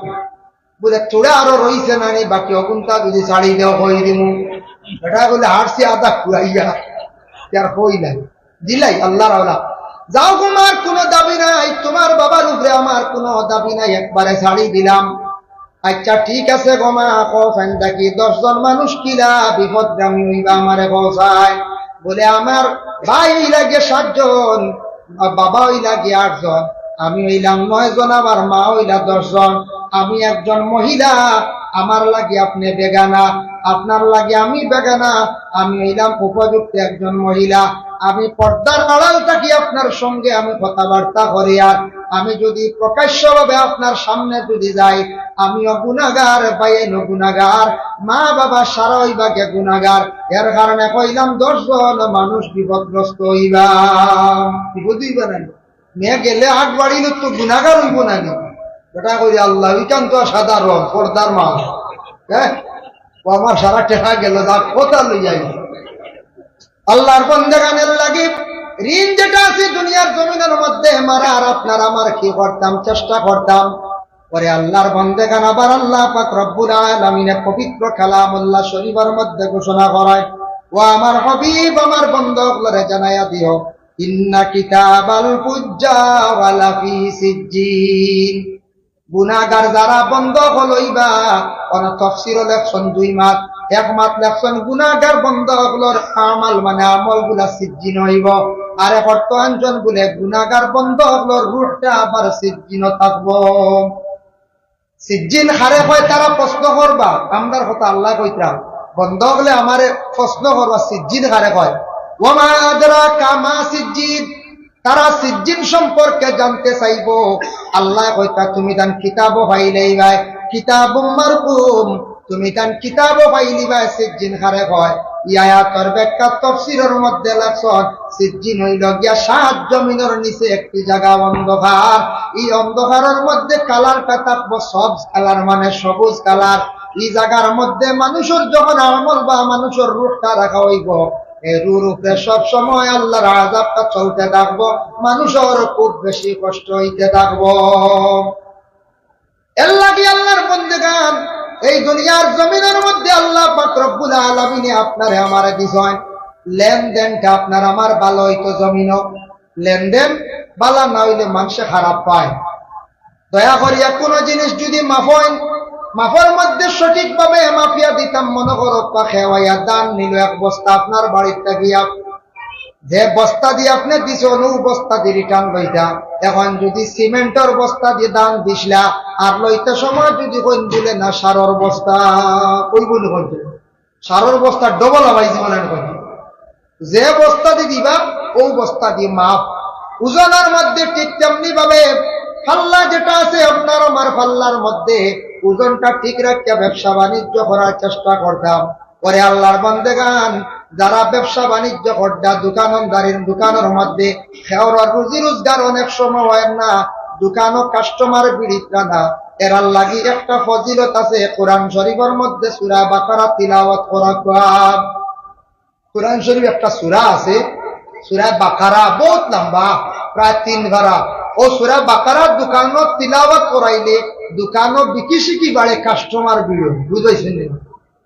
বলে, "থুড়া আরো রইছে নানি, বাকি অগুনতা যদি ছাড়ি দেও কই দিমু।" এটা বলে, "হারছি আধা খুয়াইয়া, আর কই নাই।" দিলাই আল্লাহর আওলা। যাও, তোমার কোনো দাবি নাই, তোমার বাবার উপরে আমার কোনো দাবি নাই, একবারে ছাড়ি দিলাম। আচ্ছা, ঠিক আছে গো মা, কও ফাইন দেখি, দশ জন মানুষ কিলা বিপদগামী হইবা আমারে কও চাই। বলে, "আমার ভাই হইলা গিয়া সাতজন, বাবা হইলা গিয়া আটজন, আমি হইলাম নয়জন, আমার মা হইলা দশজন। আমি একজন মহিলা, আমার লাগি আপনে বেগানা, আপনার লাগি আমি বেগানা। আমি হইলাম উপযুক্ত একজন মহিলা, আমি পর্দার আড়াল থাকি আপনার সঙ্গে আমি কথাবার্তা করি, আর আমি যদি প্রকাশ্যভাবে আপনার সামনে যদি যাই, আমিও গুনাগার, ভাইয়াইনও গুনাগার, মা বাবা সারা হইবা কে গুনাগার। এর কারণে কইলাম দশ জন মানুষ বিপদগ্রস্ত হইবা।" বিপদ হইবা না? মেয়ে গেলে আট বাড়িল তো গুনাগার হইব না নি? বেটা কই, "আল্লাহ, ওইখান তো সাদা রং, পর্দার মা।" হ্যাঁ, ও আমার সারা টেকা গেল, যা কথা লই যাই।" আল্লাহর বন্দেগানের লাগি ঋণ যেটা আছে দুনিয়ার জমিনের মধ্যে, মারা আর আপনার আমার কি করতাম, চেষ্টা করতাম। পরে আল্লাহর বন্দেগান আবার আল্লাহ পাক রব্বুল আলামিনে পবিত্র কালামুল্লাহ শরীফের মধ্যে ঘোষণা করায়, "ও আমার হাবিব, আমার বন্দা অকলরে জানাইয়া দিও, ইন্না কিতাবাল ফুজ্জার লাফি সিজ্জিন।" গুনাগার যারা বন্দা অকল হইবা, ওরা তফসিরও লেখছইন দুই মাত, এক মাত লেখছইন গুনাগার বন্দা অকলর আমাল মানে আমলগুলা সিজ্জিন হইব, আর এক অর্থ আনছইন বলে গুনাগার বন্দা অকলর রুহটা আবার সিজ্জিন থাকবো। সিজ্জিন কারে কয় তারা প্রশ্ন করবা, আমরার কথা আল্লাহ কইতরা, বন্দা অকলে আমারে প্রশ্ন করবা, সিজ্জিন কারে কয়? ওয়া মা আদরাকা মা সিজ্জিন, তারা সিজ্জিন সম্পর্কে জানতে চাইবো। আল্লাহ কইতা, "তুমি তান কিতাবও পাইলেই ভাই, কিতাবুম মারকুম, তুমি তান কিতাবও পাইলি ভাই, সিজ্জিন কারে কয়।" ই আয়াতর ব্যাখ্যা তফসিরর মধ্যে লেখছইন, সিজ্জিন হইল গিয়া সাত জমিনর নিচে একটি জায়গা অন্ধকার। এই অন্ধকারর মধ্যে কালারটা থাকবো সবুজ কালার, মানে সবুজ কালার। এই জায়গার মধ্যে মানুষর যখন আমল বা মানুষর রুহটা রাখা হইব, এই রুহর উপরে সব সময় আল্লাহর আযাবটা চলতে থাকবো, মানুষর খুব বেশি কষ্ট হইতে থাকবো। এর লাগি আল্লাহর বন্দেগান, এই দুনিয়ার জমিনের মধ্যে আল্লাহ পাক রব্বুল আলামিনে আপনারে আমারে দিছইন, লেনদেনটা আপনার আমার ভালো হইতো জমিনও, লেনদেন ভালো না হইলে মানুষে খারাপ পায়। দয়া করিয়া কোনো জিনিস যদি মাফইন, মাফর মধ্যে সঠিকভাবে মাফিয়া দিতাম, মনে করো, পা খেওয়াইয়া ধান নিল এক বস্তা আপনার বাড়িতে গিয়া, যে বস্তা দিয়ে আপনি দিছইন, ও বস্তা দিয়ে রিটার্ন লইতা। এখন যদি সিমেন্টর বস্তা দিয়ে ধান দিছলা, আর লইতে সময় যদি কইন দিলে না সারর বস্তা, ওই বলি বলতে সারর বস্তা ডবল আবাই জীবন আমি কই। যে বস্তা দি দিবা, ও বস্তা দি মাফ। ওজনর মধ্যে ঠিক তেমনি ভাবে পাল্লা যেটা আছে আপনার আমার পাল্লার মধ্যে, ওজনটা ঠিক রাখিয়া ব্যবসা বাণিজ্য করার চেষ্টা করতাম। পরে আল্লাহর বন্দেগান, যারা ব্যবসা বাণিজ্য করতা, দোকানদারির দোকানের মধ্যে খেওয়ার রুজি রোজগার অনেক সময় হয় না, দোকানও কাস্টমার ভিড়িত না, এরার লাগি একটা ফজিলত আছে, কোরআন শরীফের মধ্যে সূরা বাকারা তিলাওয়াত করা। কোরআন শরীফ একটা সূরা আছে, সূরা বাকারা, বহুত লম্বা, প্রায় তিন পারা। ও সূরা বাকারা দোকানো তিলাওয়াত করাইলে দোকানো বিকি শিকি বাড়ে, কাস্টমার ভিড়, বুঝাইছেন নি?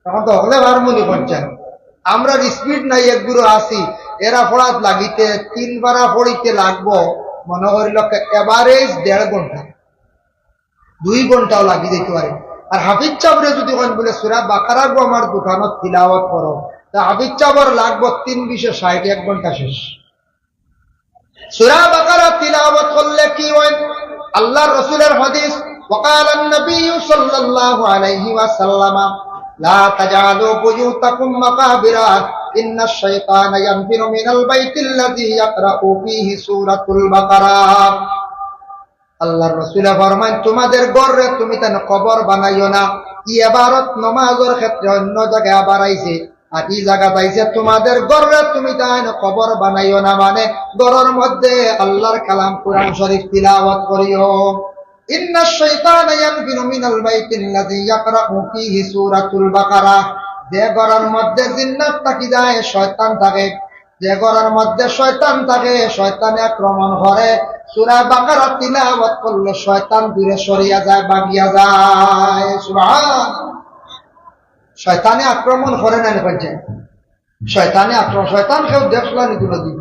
তখন তো হকলে বার মনে করছেন, আমরার স্পিড নাই, এক গুরু আছি, এরা পড়াত লাগিতে তিন পারা পড়িতে লাগবো, মনে করিল এভারেজ দেড় ঘন্টা, দুই ঘন্টাও লাগি যাইতে পারে। আর হাফিজ সাবরে যদি কইন বলে, "সূরা বাকারা গো আমার দোকানো তিলাওয়াত করো", তা হাফিজ সাবর লাগবো তিন বিশে ষাট, এক ঘন্টা শেষ। সূরা বাকারা তিলাওয়াত করলে কি হয়? আল্লাহর রাসূলের হাদিস, وقال النبي صلى الله عليه وسلم، لا تجعلوا بيوتكم مقابر، إن الشيطان ينفر من البيت الذي يقرأ فيه سورة البقرة। আল্লাহর রাসূলে ফরমাইন, "তোমাদের ঘররে তুমি তান কবর বানাইও না।" ই এবারত নমাজর ক্ষেত্রে অন্য জায়গায় আবার আইছে, আর ই জায়গাত আইছে, "তোমাদের ঘররে তুমি তান কবর বানাইও না", মানে ঘরর মধ্যে আল্লাহর কালাম কোরআন শরীফ তিলাওয়াত করিও। إن الشيطان ينفر من البيت الذي يقرأ فيه سورة البقرة। যে ঘরর মধ্যে জিন্নাত থাকি যায়, শয়তান থাকে, যে ঘরর মধ্যে শয়তান থাকে, শয়তানে আক্রমণ করে। সূরা বাকারা তিলাওয়াত করলে শয়তান দূরে সরিয়া যায়, ভাগিয়া যায়। সুবহান। শয়তানে আক্রমণ করে না, নি করছে? শয়তানে আক্রমণ, শয়তান কেউ দেখছইন নি কোনোদিন?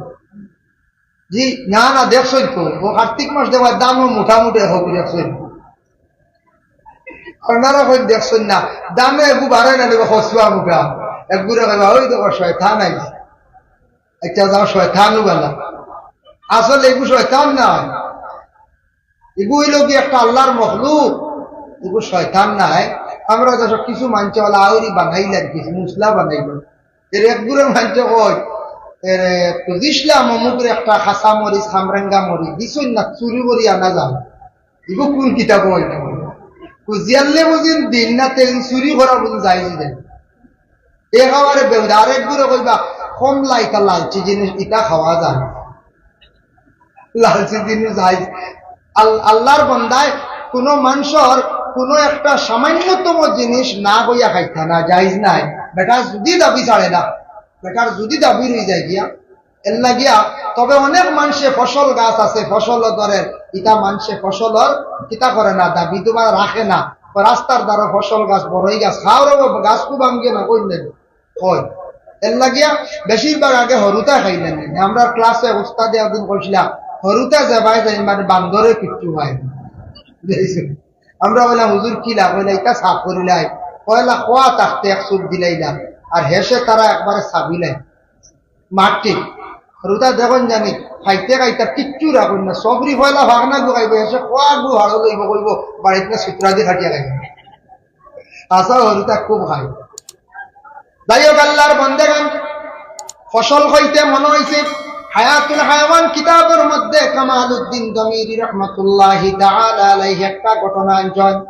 জি না, না, দেখছইন তো। ও কার্তিক মাস দেওয়ার দামও মোটামুটি হবে, দেখছইন? আপনারা কই দেখছইন না, দামে এগু বাড়ে না, নেবে হসুয়া মুখা। একগুরে কইবা, "ওই দেখো, শয়তান আইছে।" আচ্ছা, যাও, শয়তানও বালা। আসলে এগু শয়তান না, এগু অইল কি একটা আল্লাহর মখলুক, এগু শয়তান নায়। আমরা দেশো কিছু মানষে ওলা আউরি বানাইলেন, কিছু মুসলা বানাইলেন। এর এক গুড়ে মানষে কয়, এর, "বুঝিসলাম অমুকরে একটা খাসা মরিচ, খামরেঙ্গা মরিচ, দিছইন না, চুরি করি আনা যায়।" এগু কোন কিতাব অইল? বুঝিয়ারলে বুঝিন দিন না, তেন চুরি করা বুঝিন যায় যে। একেবারে বেহুদা। আরেক গুড়ে কইবা, "কমলা ইটা লালচি জিনিস, ইটা খাওয়া যায় না।" লালচি জিনিস জায়েজ। আল-, আল্লাহর বান্দায় কোনো মানষর কোনো একটা সামান্যতম জিনিস না কইয়া খাইতা না, জায়েজ নাই। বেটার যদি দাবি ছাড়ে না, বেটার যদি দাবি রই যায় গিয়া, এর লাগিয়া। তবে অনেক মানষে ফসল গাছ আছে, ফসল ধরের, ইটা মানষে ফসলর কিতা করে না, দাবি তোমার রাখে না। রাস্তার ধারে ফসল গাছ, বড়ই গাছ, খাওয়ার গাছ খুব আঙ্গে না, কই নেই। কয়। এর লাগিয়া বেশিরভাগ আগে হরুতা খাইলেন। আমরা ক্লাসে উস্তাদে একদিন কইছিলা, "হরুতা যাবায় যাই মানে বান্দরে কিচ্ছু হয় না।" বুঝাইছে? আমরা বললাম, "হুজুর, কি লাভ হইলে এটা সাফ করিলাই?" পয়লা খোয়া থাকতে এক চুপ দিলাইলা, আর হেসে তারা একবারে সাবিলাই। মাটি। হরুতা দেখুন জানি, খাইতে খাইতে কিচ্ছু রাখুন না, সবরি পয়লা ভাগ না ঢুকাইব, হেসে খোয়া গু হাড়ো লইব, কইব, "বাড়িত না সুতরা দিয়ে খাটিয়া খাইব।" আসা হরুতা খুব খায়। যাই হোক, আল্লাহর বন্দেগান, ফসল কইতে মনে হইছে, হায়াতুল হায়াওয়ান কিতাবের মধ্যে কামালউদ্দিন দমিরি রহমতুল্লাহি তাআলা আলাইহি একটা ঘটনা আনছেন।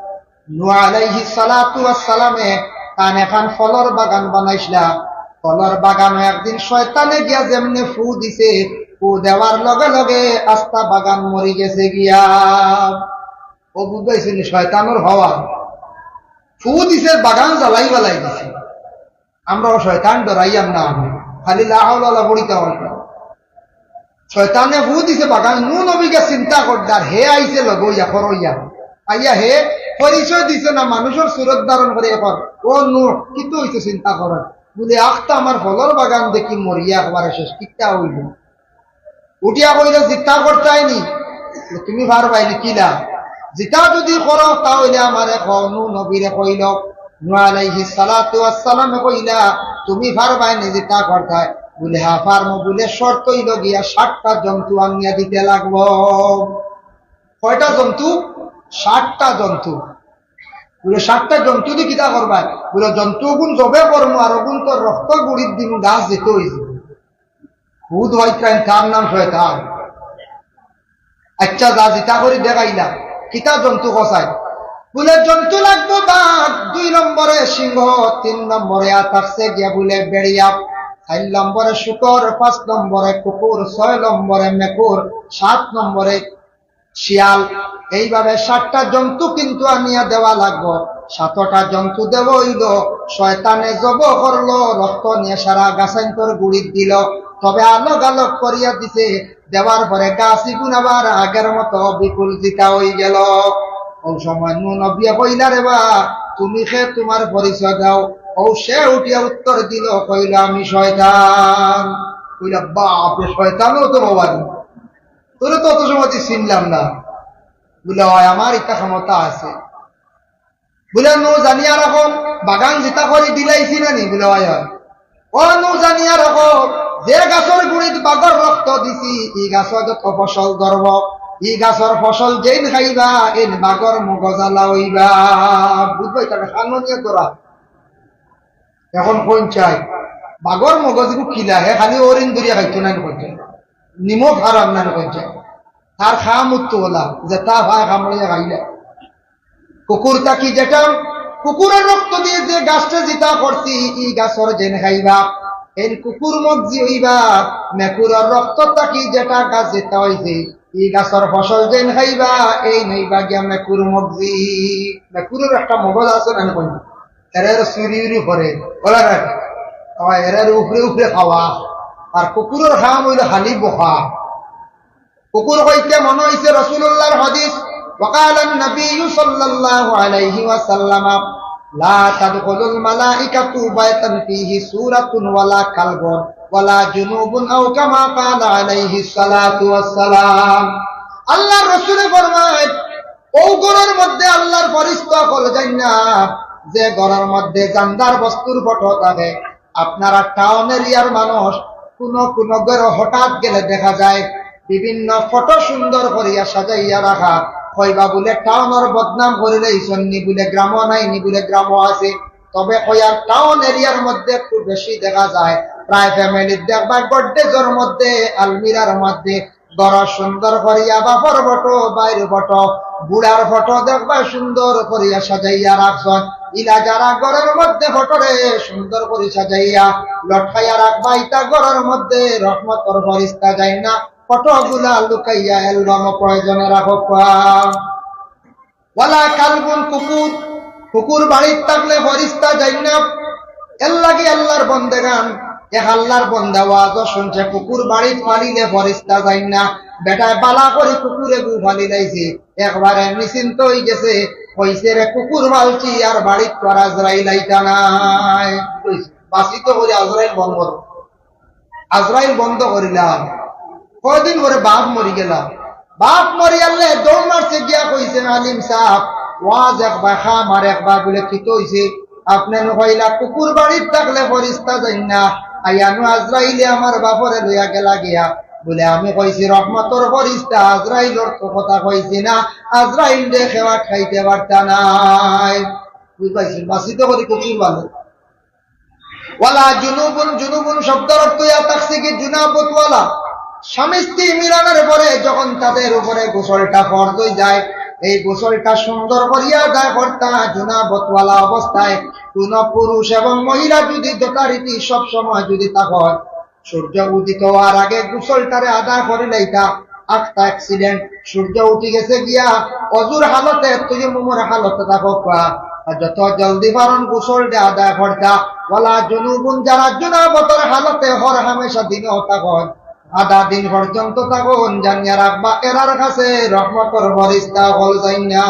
নূহ আলাইহিস সালাতু ওয়াস সালামে তান এখান ফলর বাগান বানাইছিলা। ফলর বাগানো একদিন শয়তানে গিয়া যেমনে ফু দিছে, ফু দেওয়ার লগে লগে আস্তা বাগান মরি গেছে গিয়া। ও বুঝাইছে নি শয়তানর হওয়া। ফু দিছে, বাগান জ্বালাই বালাই দিছে। আমরাও শয়তান ডরাইয়াম না, আমি খালি লা হাওলা লা পড়িতা অইতো। শয়তানে ফু দিছে বাগান, নূহ নবীকে চিন্তা করদার, হে আইছে লগে অইয়া, খরইয়া। আইয়া হে পরিচয় দিছে না, মানুষর সুরত ধারণ করে এখন, "ও নূহ, কিতা অইছে চিন্তা করো?" বুলে, "আখতা আমার ফলর বাগান দেখি মরিয়া একবারে শেষ, কিতা অইল?" উঠিয়া কইল, "জিতা করতায় নি, তুমি পারবায় নি কিলা? জিতা যদি করো, তা অইলে আমারে কও।" নূহ নবীরে কইল, নূহ আলাইহিস সালাতু ওয়াস সালামে কইলা, "তুমি পারবায় নি জিতা করতায়?" বুলে, "হ্যাঁ, পারমু।" বুলে, "শর্ত অইল গিয়া সাতটা জন্তু আনিয়া দিতে লাগবো।" কয়টা জন্তু? সাতটা জন্তু। বুলে, "সাতটা জন্তু দি কিতা করবায়?" বুলে, "জন্তু ওগুন জবে করমু, আর ওগুন তো রক্ত গুড়িত দিমু, গাছ যেতে অইছে।" ভূত ভাই তার নাম শয়তান। আচ্ছা, যা জিতা করি দেখাইলা, কিতা জন্তু কছাই? বুলে, "জন্তু লাগবো বাঘ, দুই নম্বরে সিংহ, তিন নম্বরে আতাকছে গিয়া বুলে বেড়িয়া, চার নম্বরে শুকর, পাঁচ নম্বরে কুকুর, ছয় নম্বরে মেকুর, সাত নম্বরে শিয়াল।" এইভাবে সাতটা জন্তু কিন্তু আনিয়া দেওয়া লাগবো। সাতটা জন্তু দেওয়া অইল, শয়তানে জব করলো, রক্ত নিয়া সারা গাছাইন্তর গুড়িত দিল, তবে আলগ আলগ করিয়া দিছে। দেওয়ার পরে গাছ ইগুন আবার আগের মতো বিপুল জিতা অই গেল। ওই সময় নূহ নবিয়ে কইলা, "রে বা, তুমি কে, তোমার পরিচয় দাও।" ও সে উঠিয়া উত্তর দিল, কইল, "আমি শয়তান।" কইলা, "বাপ রে, শয়তানও তো বাবা রে।" তোরে তো অত সময় চিনলাম না। বুলে, "অয়, আমার ইতা ক্ষমতা আছে।" বুলে, "নূহ জানিয়া রাখো, বাগান জিতা করি দিলাইছি না নি?" বুলে, "অয়, অয়।" "ও নূহ জানিয়া রাখো, যে গাছর গুড়িত বাঘর রক্ত দিছি, ই গাছ যত ফসল ধরব, ই গাছর ফসল যেইন খাইবা, এইন বাঘর মগজ আলা অইবা।" বুঝবায়, তাকে খানো নিয়ে তোরা। এখন কোন চাই? বাঘর মগজ কিলা, হে খালি অরিন ধরিয়া খাইতো না, কোন চাই? নিমক হারাম না, কোন চাই? তার খাম উত্তু ওলা, যেতা পায় কামড়িয়া খাইলা। কুকুর থাকি যেটা, কুকুরর রক্ত দিয়া যে গাছটা জিতা করছি, ই গাছর যেইন খাইবা, এইন কুকুর মগজি অইবা। মেকুরর রক্ত থাকি যেটা গাছ জিতা অইছে, ই গাছর ফসল যেইন খাইবা, এইন অইবা গিয়া মেকুর মগজি। মেকুরর একটা মগজ আছে না, কোন? এরার চুরি উরি করে, ওরা না? আবার এরার উপরে উপরে খাওয়া। আর কুকুরর কাম অইলো খালি বকা। কুকুর কইতে মনো অইছে রাসূলুল্লাহর হাদিস, وقال النبي صلى الله عليه وسلم: لا تدخل الملائكة بيتا فيه سورة ولا كلب ولا جنوب، أو كما قال عليه الصلاة والسلام। আল্লাহর রাসূলে ফরমায়, অউ ঘরর মধ্যে আল্লাহর ফিরিস্তা অকল যাইন না, যে ঘরর মধ্যে জানদার বস্তুর ফটো থাকে। আপনারা টাউন এরিয়ার মানুষ, কুনু কুনু ঘরো হঠাৎ গেলে দেখা যায় বিভিন্ন ফটো সুন্দর করিয়া সাজাইয়া রাখা। কইবা বুলে টাউনর বদনাম করিলাইছইন নি, বুলে গ্রামো নাই নি, বুলে গ্রামো আছে। তবে কইয়ার টাউন এরিয়ার মধ্যে একটু বেশি দেখা যায়, প্রায় ফ্যামিলির দেখবা গডরেজর মধ্যে, আলমিরার মধ্যে ঘরো সুন্দর করিয়া বাপর ফটো, ভাইর ফটো, বুড়ার ফটো দেখবা সুন্দর করিয়া সাজাইয়া রাখছইন। ইলা যারা ঘরর মধ্যে ফটোরে সুন্দর করি সাজাইয়া লটকাইয়া রাখবা, ইতা ঘরর মধ্যে রহমতর ফিরিস্তা যাইন না, ফটোগুলা লুকাইয়া অ্যালবামো প্রয়োজনে রাখউক্কা। ওয়ালা কালবুন, কুকুর, কুকুর বাড়িত থাকলে ফিরিস্তা যাইন না। এরলাগি আল্লাহর বন্দেগান, এক আল্লাহর বন্দা ওয়াজও শুনছে, কুকুর বাড়িত ফালিলে ফিরিস্তা যাইন না। বেটায় বালা করি কুকুর এগু ফালিলাইছে, একবারে নিশ্চিন্ত অইগেছে। কইছে, "রে কুকুর ফালছি, আর বাড়িত তো আর আজরাইল আইতা নায়।" কইছে, "বাঁচিতো করি আজরাইল বন্দর।" আজরাইল বন্ধ করিলাম। কয়দিন পরে বাপ মরিগেলা। বাপ মরিয়ারলে দৌড় মারছে গিয়া কইছে, "আলিম সাব, ওয়াজ একবার, কাম আরেকবার।" বুলে, "কিতা অইছে?" "আপনে নু কইলা কুকুর বাড়িত থাকলে ফিরিস্তা যাইন না, আইয়া নু আজরাইলে আমার বাপরে লইয়া গেলা গিয়া।" বুলে, "আমি কইছি রহমতর ফিরিস্তা, আজরাইলর তো কথা কইছি না, আজরাইলরে কেউ আটকাইতে পারতা নায়।" বুঝ পাইছইন? বাঁচিতো করি কুকুর ফালে। ওয়ালা জুনুবুন, জুনুবুন শব্দর অর্থ ইয়া থাকছে কি জুনাবতওয়ালা। স্বামী স্ত্রী মিলনের পরে যখন তাদের উপরে গোসলটা ফরজ অই যায়, এই গোসলটা সুন্দর করিয়া আদায় করতা জুনাবতওয়ালা অবস্থায়। কোন পুরুষ এবং মহিলা যদি যথারীতি সব সময় যদি তা হয়, সূর্য উদিত হওয়ার আগে গোসলটারে আদায় করিলাইতা, আখতা অ্যাক্সিডেন্ট, সূর্য উঠি গেছে গিয়া, অজুর হালতে, তায়াম্মুমর হালতে থাকউক্কা, আর যত জলদি পারইন গোসলটা আদায় করতা। ওয়ালা জুনুবুন, যারা জুনাবতর হালতে হর হামেশা দিনো থাকইন, আধা দিন পর্যন্ত থাকইন, জানিয়া রাখবা, এরার কাছে রহমতর ফিরিস্তা অকল যাইন না।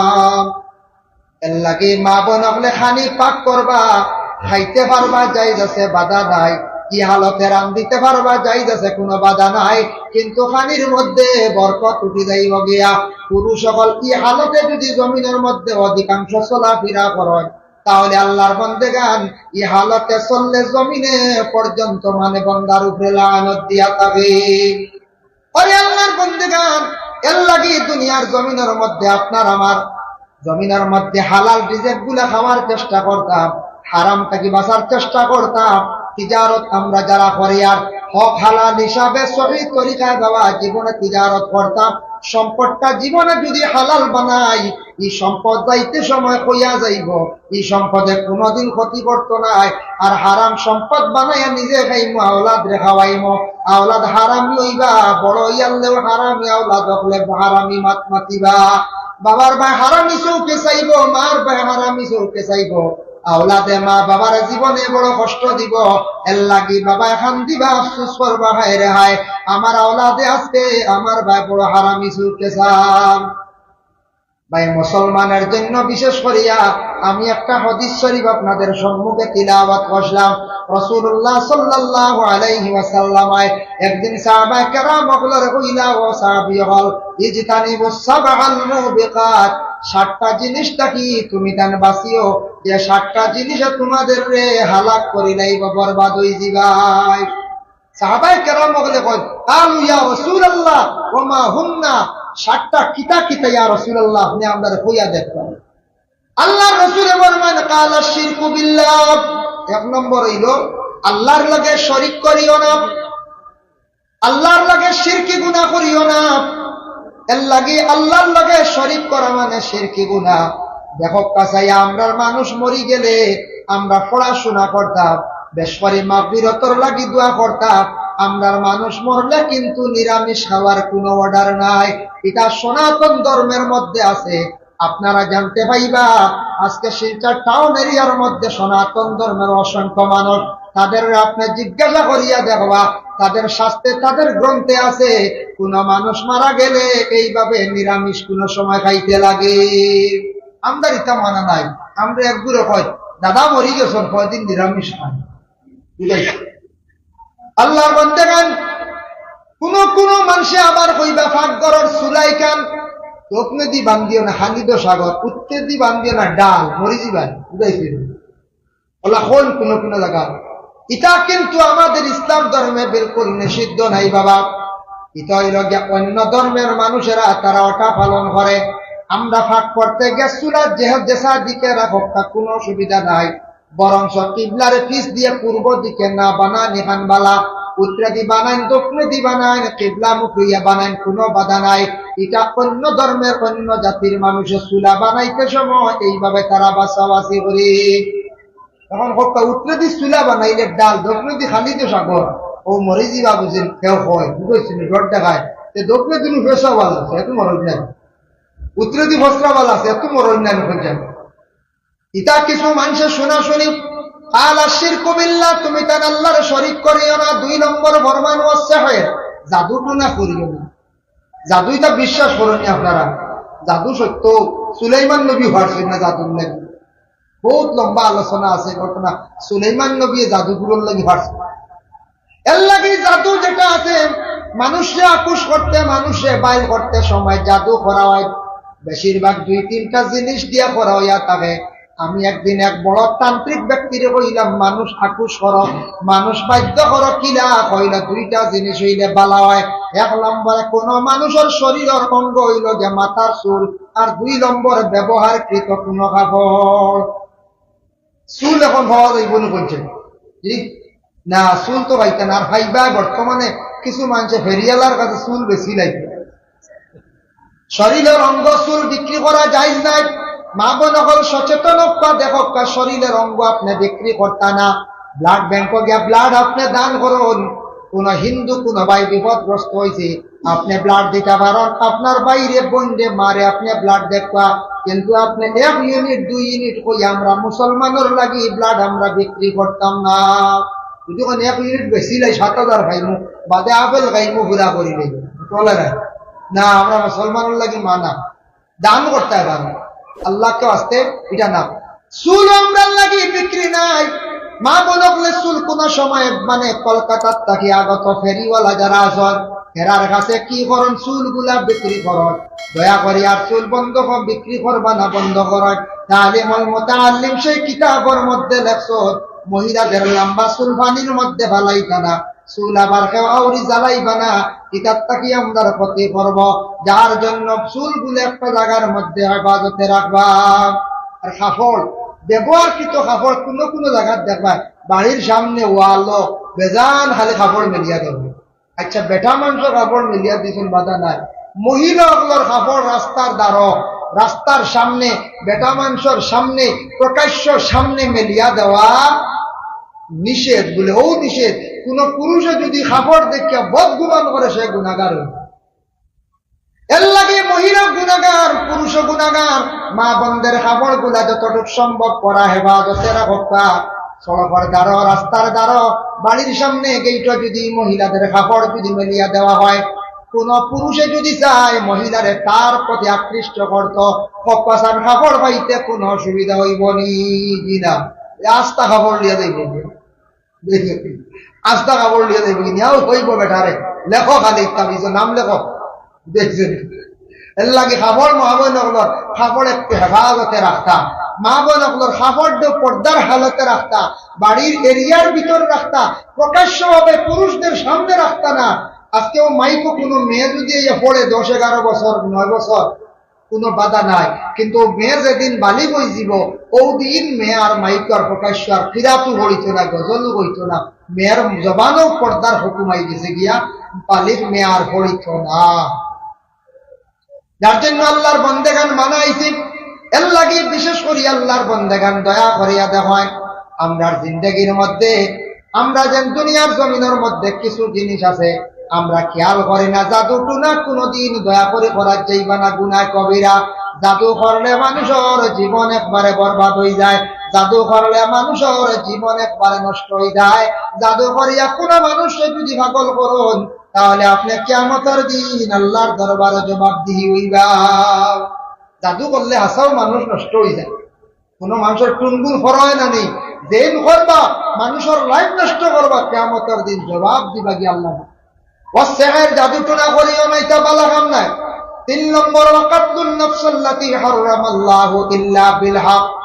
এরলাগি মা বোন অকলে খানি পাক করবা, খাইতে পারবা, জায়েজ আছে, বাধা নাই। ই হালতে রান্ধিতে পারবা, জায়েজ আছে, কুনু বাধা নাই। কিন্তু খানির মধ্যে বরকত উঠি যাইবো গিয়া। পুরুষ অকল ই হালতে যদি জমিনর মধ্যে অধিকাংশ চলাফিরা করইন, তাহলে আল্লাহর বন্দেগান ই হালতে চললে জমিনে পর্যন্ত মানে বন্দার উপরে লানত দিয়া থাকে। ওরে আল্লাহর বন্দেগান, এরলাগি দুনিয়ার জমিনর মধ্যে আপনার আমার জমিনর মধ্যে হালাল রিজিক গুলা খাওয়ার চেষ্টা করতাম, হারাম থাকি বাঁচার চেষ্টা করতাম। তিজারত আমরা যারা করিয়ার, হক হালাল হিসাবে সহি তরিকায় বাবা জীবনে তিজারত করতাম। সম্পদটা জীবনে যদি হালাল বানাই, ই সম্পদ যাইতে সময় কইয়া যাইবো, ই সম্পদে কুনুদিন ক্ষতি করতো নায়। আর হারাম সম্পদ বানাইয়া নিজে খাইমু, আওলাদরে খাওয়াইমু, আওলাদ হারামি অইবা, বড় অইয়ারলেও হারামি, আওলাদ অকলে হারামি মাত মাতিবা। বাবার বায় হারামি চউখে চাইবো, মার বায় হারামি চউখে চাইবো। আওলাদে মা বাবার জীবনে বড় কষ্ট দিবো। এরলাগি বাবায় কান্দিবা, আফসোস করবা, হায় রে হায়, আমার আওলাদে আজকে আমার বায় বড় হারামি চউখে চার। ভাই, মুসলমানের জন্য বিশেষ করিয়া আমি একটা হাদিস শরীফ আপনাদের সম্মুখে তিলাওয়াত করলাম। রাসূলুল্লাহ সাল্লাল্লাহু আলাইহি ওয়াসাল্লাম একদিন সাহাবায়ে কেরাম অকলরে কইলা, "ও সাহাবী অকল, ইজতানিবুস সাবআল মুবিকাত, সাতটা জিনিস থাকি তুমি তান বাঁচিও, যে সাতটা জিনিসে তোমাদেররে হালাক করিলাইবো, বরবাদ অই যিবায়।" সাহাবায়ে কেরাম অকলে কইন, "ক্বালু ইয়া রাসূলুল্লাহ, ওয়া মা হুন্না?" সাতটা কিতা কিতা ইয়া রাসূলুল্লাহ, আপনে আমরারে কইয়া দেখবা। আল্লাহর রাসূলে ফরমাইন, "ক্বালা শিরকু বিল্লাহ।" এক নম্বর অইলো, আল্লাহর লগে শরিক করিও না, আল্লাহর লগে শিরকি গুনাহ করিও না। এরলাগি আল্লাহর লগে শরিক করা মানে শিরকি গুনাহ। দেখউক্কা চাইয়া, আমরার মানুষ মরি গেলে আমরা পড়াশুনা করতাম, বেশ করি মাগফিরতর লাগি দোয়া করতাম। আমরার মানুষ মরলে কিন্তু নিরামিষ খাওয়ার কুনু অর্ডার নাই। ইটা সনাতন ধর্মের মধ্যে আছে। আপনারা জানতে পাইবা, আজকে শিলচর টাউন এরিয়ার মধ্যে সনাতন ধর্মের অসংখ্য মানুষ তাদের আপনি জিজ্ঞাসা করিয়া দেখবা, তাদের শাস্ত্রে, তাদের গ্রন্থে আছে, কোনো মানুষ মারা গেলে এইভাবে নিরামিষ কোনো সময় খাইতে লাগে। আমরার ইতা মানা নাই। আমরা একগুলো কয়, "দাদা মরি গেছেন, কয়দিন নিরামিষ খান।" বুঝাইছি? আল্লাহর বান্দাগান, কোনো কোনো মানুষে আবার কইবা, "পাকঘরর চুলাইখান দক্ষিণেদি বান্ধিও না, খালি তো সাগর, উত্তরেদি বান্ধিও না, ডাল, মরি যিবায়।" বুঝাইছি? ওলা হন কোনো কোনো জায়গা। ইটা কিন্তু আমাদের ইসলাম ধর্মে বিলকুল নিষিদ্ধ নাই বাবা। ইটা অইল গিয়া অন্য ধর্মের মানুষেরা তারা ওটা পালন করে। আমরা পাক করতে গিয়া চুলা যে, যেসা দিকে রাখউক্কা কোনো অসুবিধা নাই, বরঞ্চ কিবলার পিছ দিয়া পূর্ব দিকে না বানাইন ইখান বালা, উত্তরেদি বানাইন, দক্ষিণেদি বানাইন, কিবলামুখী অইয়া বানাইন, কোনো বাধা নাই। ইটা অন্য ধর্মের অন্য জাতির মানুষে চুলা বানাইতে সময় এইভাবে তারা বাছাবাছি করে। এখন কউক্কা উত্তরেদি চুলা বানাইলে ডাল, দক্ষিণেদি খালি তো সাগর, ও মরি যিবা বুঝেন, কেউ কয়, বুঝেছি নি, ডর দেখায়। তে দক্ষিণেদি নু ফেসা বালা আছে, এত মরণ নাই। উত্তরেদি ফসরা বালা আছে, এত মরণ নাই, বুঝেন। ইতা কিছু মানুষে শোনা শুনি, "কালা শিরকু বিল্লাহ", তুমি তান আল্লাহর শরিক করিও না। দুই নম্বর ফরমান, "ওয়াস সিহর", জাদু টুনা করিও না। জাদু ইতা বিশ্বাস করইন নি আপনারা, জাদু সত্য। সুলাইমান নবী পারছইন না জাদুর লাগি। বহুত লম্বা আলোচনা আছে ঘটনা, সুলাইমান নবী জাদুগুলোর লাগি পারছইন। এর লাগি জাদু যেটা আছে, মানুষরে আকুশ করতে, মানুষরে বাইল করতে সময় জাদু করা হয়। বেশিরভাগ দুই তিনটা জিনিস দিয়া করা হইয়া থাকে। আমি একদিন এক বড় তান্ত্রিক ব্যক্তিরে কইলাম, "মানুষ আকুশ করো, মানুষ বাধ্য করো, কিলা?" কইলা, "দুইটা জিনিস অইলে বালা হয়। এক নম্বরে কোনো মানুষর শরীরর অঙ্গ অইল যে মাথার চুল, আর দুই নম্বর ব্যবহারকৃত কোনো কাপড়।" চুল এখন পাওয়া যাইব না বলছে, জি না, চুল তো পাইতা না। আর পাইবা বর্তমানে কিছু মানুষে ফেরিয়ালার কাছে চুল বেশি লাগে। শরীরর অঙ্গ চুল বিক্রি করা জায়েজ নাই। মা বোন অকল সচেতন অউক্কা, দেখউক্কা, শরীরর অঙ্গ আপনে বিক্রি করতা না। ব্লাড ব্যাংকো গিয়া ব্লাড আপনে দান করুন। কোন হিন্দু কোন ভাই বিপদগ্রস্ত হইছে, আপনে ব্লাড দিতা পারইন, আপনার ভাইরে, বোনরে, মারে আপনে ব্লাড দেউক্কা, কিন্তু আপনে এক ইউনিট, দুই ইউনিট কই আমরা মুসলমানর লাগি ব্লাড আমরা বিক্রি করতাম না। যদি কোন এক ইউনিট বেশি লাই সাত হাজার খাইমু, বাদে আপেল খাইমু, পুরা করি লইব, চলে না। না, আমরা মুসলমানর লাগি মানা, দান করতে পারবো, আল্লাহকে আসতে এটা না। চুল আমরার লাগি বিক্রি নাই। মা বোন অকলে চুল কোন সময় মানে কলকাতার থাকি আগত ফেরিওয়ালা যারা আছইন, এরার কাছে কি করইন, চুলগুলা বিক্রি করইন। দয়া করি আর চুল বন্ধ কর, বিক্রি করবা না, বন্ধ করইন। তালিমুল মুতাআল্লিম সেই কিতাবর মধ্যে লেখছইন, মহিলাদের লম্বা চুল পানির মধ্যে ফালাইতা না। চুল আবার কেউ আউরি জ্বালাইবা না, ইতার থাকি আমরার ক্ষতি করব। যার জন্য চুলগুলো একটা জাগার মধ্যে হেফাজতে রাখবা। আর কাপড়, ব্যবহারকৃত কাপড় কোনো কোনো জাগাত দেখবা, বাড়ির সামনে ওয়ালো বেজান খালি কাপড় মেলিয়া দেব। আচ্ছা, বেটা মানুষর কাপড় মেলিয়া দিছইন, বাধা নাই। মহিলা অকলর কাপড় রাস্তার দ্বারো, রাস্তার সামনে, বেটা মানুষর সামনে, প্রকাশ্য সামনে মেলিয়া দেওয়া নিষেধ। বলে, ও নিষেধ। কোন পুরুষে যদি কাপড় দেখিয়া বদগুমান করে, সে গুনাগার হইব। এর লাগি মহিলা গুনাগার, পুরুষ গুনাগার। মা বোনদের কাপড় গুলা যতটুক সম্ভব করা হেফাজতে রাখউক্কা। সড়কর দ্বারো, রাস্তার দ্বারো, বাড়ির সামনে গেইটো যদি মহিলাদের কাপড় যদি মেলিয়া দেওয়া হয়, কোন পুরুষে যদি চায় মহিলারে তার প্রতি আকৃষ্ট করত, কপাসার কাপড় পাইতে কোনো অসুবিধা হইব নি? জি না, এ আস্তা কাপড় লিয়া যাইব। আস্তা কাপড় লিয়া যাইব কি? নিয়াও হইব বেটারে। লেখো খালি তাবিজো নাম লেখো। দেখছেন? এর লাগি কাপড় মা বোন অকলর কাপড় একটু হেফাজতে রাখতা। মা বোন অকলর কাপড় পর্দার হালতে রাখতা। বাড়ির এরিয়ার ভিতরে রাখতা। প্রকাশ্যভাবে পুরুষদের সামনে রাখতা না। আজকেও মাইকো কোনো মেয়ে যদি এই পড়ে দশ এগারো বছর, নয় বছর, কোনো বাধা নাই। কিন্তু মেয়ে যেদিন বালিগ হইযিব, ওদিন মেয়ে আর মাইকো আর প্রকাশ্য আর কিরাতও পড়িত না, গজলও কইত না। মেয়ের জবানও পর্দার হুকুম আই গেছে গিয়া, বালিগ মেয়ে আর পড়িত না। যার জন্য আল্লাহর বন্দেগান মানা আইছে, এর লাগি বিশেষ করি আল্লাহর বন্দেগান দয়া করিয়া দেখইন, আমরার জিন্দেগির মধ্যে আমরা যেন দুনিয়ার জমিনর মধ্যে কিছু জিনিস আছে, আমরা খেয়াল করি না, জাদু টুনা কোনোদিন দয়া করি করা যাইবা না, গুনাহ কবিরা। জাদু করলে মানুষর জীবন একবারে বরবাদ অই যায়, জাদু করলে মানুষর জীবন একবারে নষ্ট অই যায়। জাদু করিয়া কুনু মানুষরে যুদি পাগল করইন, তাহলে আপনে কিয়ামতর দিন আল্লার দরবারো জবাবদিহি অইবা। জাদু করলে হাছাউ মানুষ নষ্ট অই যায়। কুনু মানষর টুনগুন ফরয় না নি, যেইন করবা, মানষর life নষ্ট করবা, কিয়ামতর দিন জবাব দিবা গি আল্লার। ওয়াসসিহর, জাদু টুনা করিও না, ইতা বালা কাম নায়। তিন নম্বর, ওয়া কাতলুন নাফসাল্লাতি হাররামাল্লাহু ইল্লা বিল হক।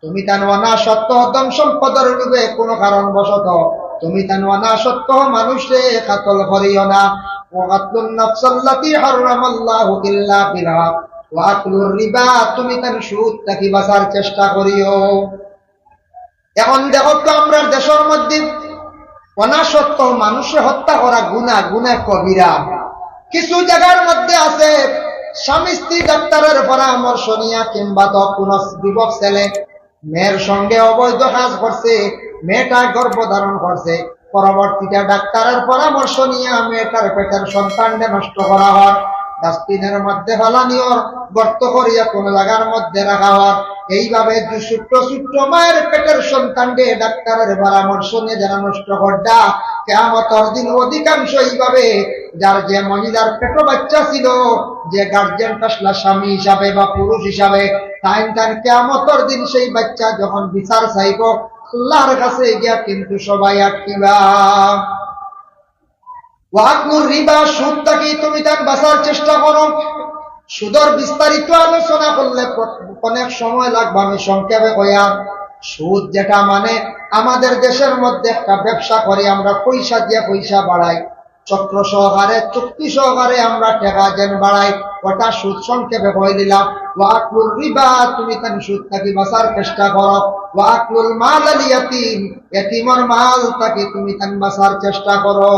তুমি তান অনাসত্ত্ব ধন সম্পদর লোভে কুনু কারণবশত তুমি তান অনাসত্ত্ব মানুষরে কাতল করিও না। ওয়া কাতলুন নাফসাল্লাতি হাররামাল্লাহু ইল্লা বিল হক। ওয়া আকলুর রিবা, তুমি তান সুদ থাকি বাঁচার চেষ্টা করিও। এখন দেখো তো, আমরার দেশর মধ্যে অনাসত্ত্ব মানুষরে হত্যা করা গুনা, গুনা কবিরা। কিছু জাগার মধ্যে আছে, স্বামী স্ত্রী ডাক্তারর পরামর্শ নিয়া কিংবা তো কুনু যুবক ছেলে মেয়ের সঙ্গে অবৈধ কাজ করছে, মেয়েটা গর্ভ ধারণ করছে, পরবর্তীতে ডাক্তারর পরামর্শ নিয়া মেয়েটার পেটের সন্তানরে নষ্ট করা অর, ডাস্টবিনর মধ্যে ফালানি অর, গর্ত করিয়া কুনু জাগার মধ্যে রাখা অর। এইভাবে যে ছোট্ট ছোট্ট মায়ের পেটের সন্তানরে ডাক্তারর পরামর্শ নিয়া যারা নষ্ট কররা, কিয়ামতর দিন অধিকাংশ এইভাবে যার যে মহিলার পেটো বাচ্চা ছিল, যে গার্জিয়ান আসলা স্বামী হিসাবে বা পুরুষ হিসাবে, তাইন তান কিয়ামতর দিন সেই বাচ্চা যখন বিচার চাইবো, আল্লার কাছে গিয়া কিন্তু সবাই আটকিবা। ওয়া আকলুর রিবা, সুদ থাকি তুমি তান বাঁচার চেষ্টা করো। সুদর বিস্তারিত আলোচনা করলে প-, অনেক সময় লাগবো, আমি সংক্ষেপে কইয়ার। সুদ যেটা মানে আমাদের দেশর মধ্যে একটা ব্যবসা করি আমরা, পয়সা দিয়া পয়সা বাড়াই, চক্র সহকারে, চুক্তি সহকারে আমরা টেকা যেন বাড়াই, ওটা সুদ। সংক্ষেপে কইলিলাম, ওয়া আকলুর রিবা, তুমি তান সুদ থাকি বাঁচার চেষ্টা করো, ওয়া আকলুল মালাল ইয়াতিম, এতিমর মাল থাকি তুমি তান বাঁচার চেষ্টা করো।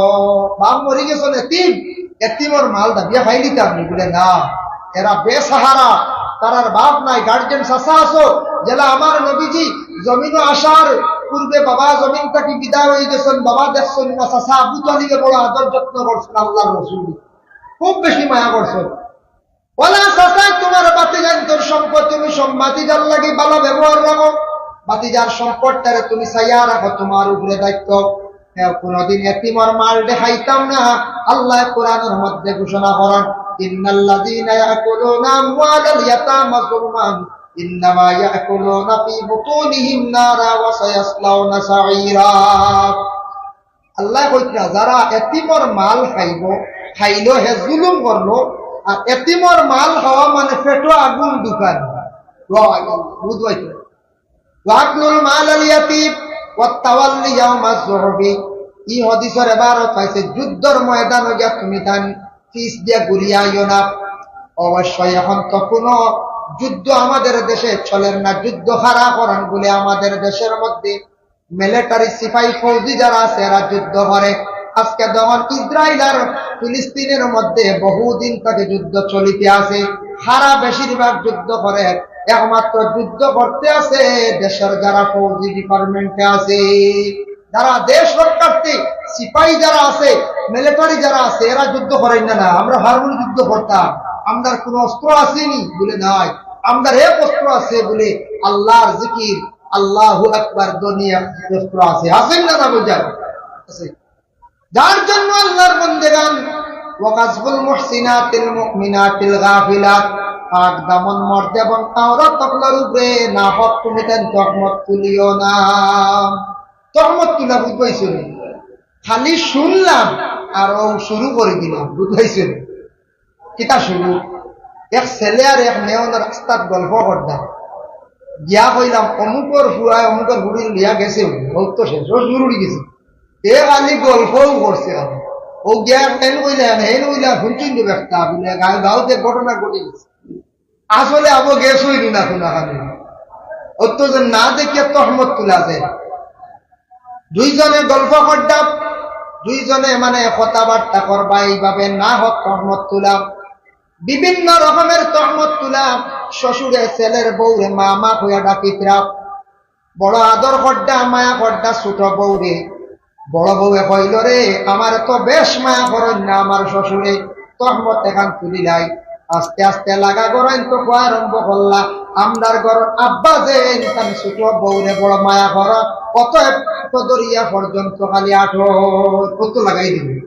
বাপ মরি গেছইন, এতিম, এতিমর মাল দাবিয়া খাইলিতা আপনি? বুলে না, এরা বেসাহারা, তারার বাপ নাই, গার্জিয়ান চাচা আছো, যেলা আমার নবীজি জমিনো আসার পূর্বে বাবা জমিন থাকি বিদায় অই গেছইন, বাবা দেখছইন না, চাচা আবু তালিবে বড় আদর যত্ন করছইন, আল্লার রসুল খুব বেশি মায়া করছইন। ওলা চাচায় তুমার ভাতিজাইন্তর সম্পদ, তুমি সব ভাতিজার লাগি ভালা ব্যবহার রাখো, ভাতিজার সম্পদটারে তুমি চাইয়া রাখো, তুমার উপরে দায়িত্ব। হ্যাঁ, কুনুদিন এতিমর মালরে খাইতাম না। আল্লায় কোরআনর মধ্যে ঘোষণা করইন, "ইন্নাল্লাযীনা ইয়াকুলুনা আমওয়ালাল ইয়াতামা যুলমান ইন্নামা ইয়াকুলুনা ফী বুতুনিহিম নারা ওয়া সায়াসলাউনা সাঈরা।" আল্লায় কইতরা, যারা এতিমর মাল খাইবো, খাইলো হে জুলুম করলো, আর এতিমর মাল খাওয়া মানে পেটো আগুন ঢুকানি। ওয়া আল্লাহ, বুঝবাই তো। ওয়া আকলুল মালাল ইয়াতিম ওয়াত তাওয়াল্লি ইয়াউমাজ জুহফি। ই হাদিসর এবারত পাইছে যুদ্ধর ময়দানো গিয়া তুমি তান পিছ দিয়া ঘুরিয়া আইও না। অবশ্যই এখন তো কুনু যুদ্ধ আমাদের দেশে চলের না, যুদ্ধ খাড়া করান বুলে আমাদের দেশর মধ্যে মিলিটারি সিপাহী ফৌজি যারা আছে, এরা যুদ্ধ করে। আজকে দেখইন ইসরাইল আর ফিলিস্তিনর মধ্যে বহুদিন থাকি যুদ্ধ চলিতে আছে। হারা বেশিরভাগ যুদ্ধ করে, একমাত্র যুদ্ধ করতে আছে দেশর যারা ফৌজি ডিপার্টমেন্টে আছে, যারা দেশ রক্ষার্থী সিপাহী যারা আছে, মিলিটারি যারা আছে, এরা যুদ্ধ করইন না। না, আমরা পারমু নি যুদ্ধ করতাম, আমরার কুনু অস্ত্র আছে নি? বুলে নাই, আমরার এক অস্ত্র আছে বুলে আল্লার জিকির, আল্লাহু আকবার, ধ্বনি অস্ত্র আছে। আছে না, না বুঝার? আছে। যার জন্য আল্লার বন্দেগান, ওয়া কাযফুল মুহসিনাতিল মুমিনাতিল গাফিলাত, পাক দামন মর্দ এবং আওরাত অকলর উপরে নাহক তুমি তান তহমত তুলিও না। তহমত তুলা বুঝবাইছো নি? খালি শুনলাম আর অউ শুরু করি দিলাম, বুঝবাইছো নি? কিতা শুরু? এক ছেলে আর এক মেয়ে অনো রাস্তাত গল্প কররা। গিয়া কইলাম, "অমুকর ফুয়ায় অমুকর ফুড়িরে লইয়া গেছে, অউ তো শেষ, অউ শুরু অই গেছে।" এ খালি গল্পউ করছে আর। অউ গিয়া হেন কইলা, হেন কইলা, হুনছইন তো একটা, বুলে, গাঁও, গাঁওত এক ঘটনা ঘটি গেছে। আসলে আবো গেছইন না কুনাখানে। অত যে না দেখিয়া তহমত তুলা যায়। দুইজনে গল্প কররা, দুইজনে মানে কথাবার্তা কররা, এইভাবে নাহক তহমত তুলা, বিভিন্ন রকমের তহমত তুলা। শ্বশুরে ছেলের বউরে মামা কইয়া ডাকিতরা, বড় আদর কররা, মায়া কররা ছোট বউরে। বড় বউয়ে কইলো, "রে, আমারে তো বেশ মায়া করইন না আমার শ্বশুরে, তহমত এখান তুলিলাই।" আস্তে আস্তে লাগা গরইন তো খোয়া আরম্ভ করলা। আমরার ঘরর আব্বা যে ইনসান ছোট বউরে বড় মায়া কর, অতএব তো দরিয়া পর্যন্ত খালি আঠো। কত লাগাই দিবে।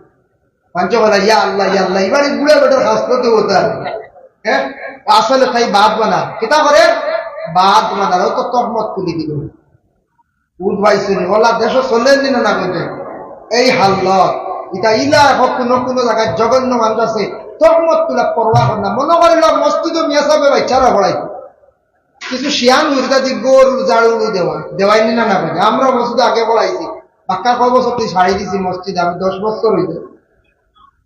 পাঞ্চ বলা, "ইয়া আল্লাহ, ইয়া আল্লাহ, এবারে বুড়া বেটার হাসপাতে হতা।" হ্যাঁ, আসলে তাই বাদ বানা। কিতা করে? বাদ বানা, ও তো তহমত তুলি দিল। উঠ ভাই শুনি, ওলা দেশ চলেন দিন না করতে। এই হাল্লত, এটা ইলা এখন কোনো কোনো জায়গায় জঘন্য মানুষ আছে, তহমত তুলা পরোয়া করে না। মনে করিল মসজিদে মিয়া সাহেব বাচ্চারা পড়াই। কিছু শিয়ান মুর্দা দি গরু ঝাড়ু দেওয়া, দেওয়াই নি না না করে। আমরা মসজিদে আগে পড়াইছি। বাক্কা কয় বছর তুই ছাড়ি দিছি মসজিদ, আমি দশ বছর হইতে।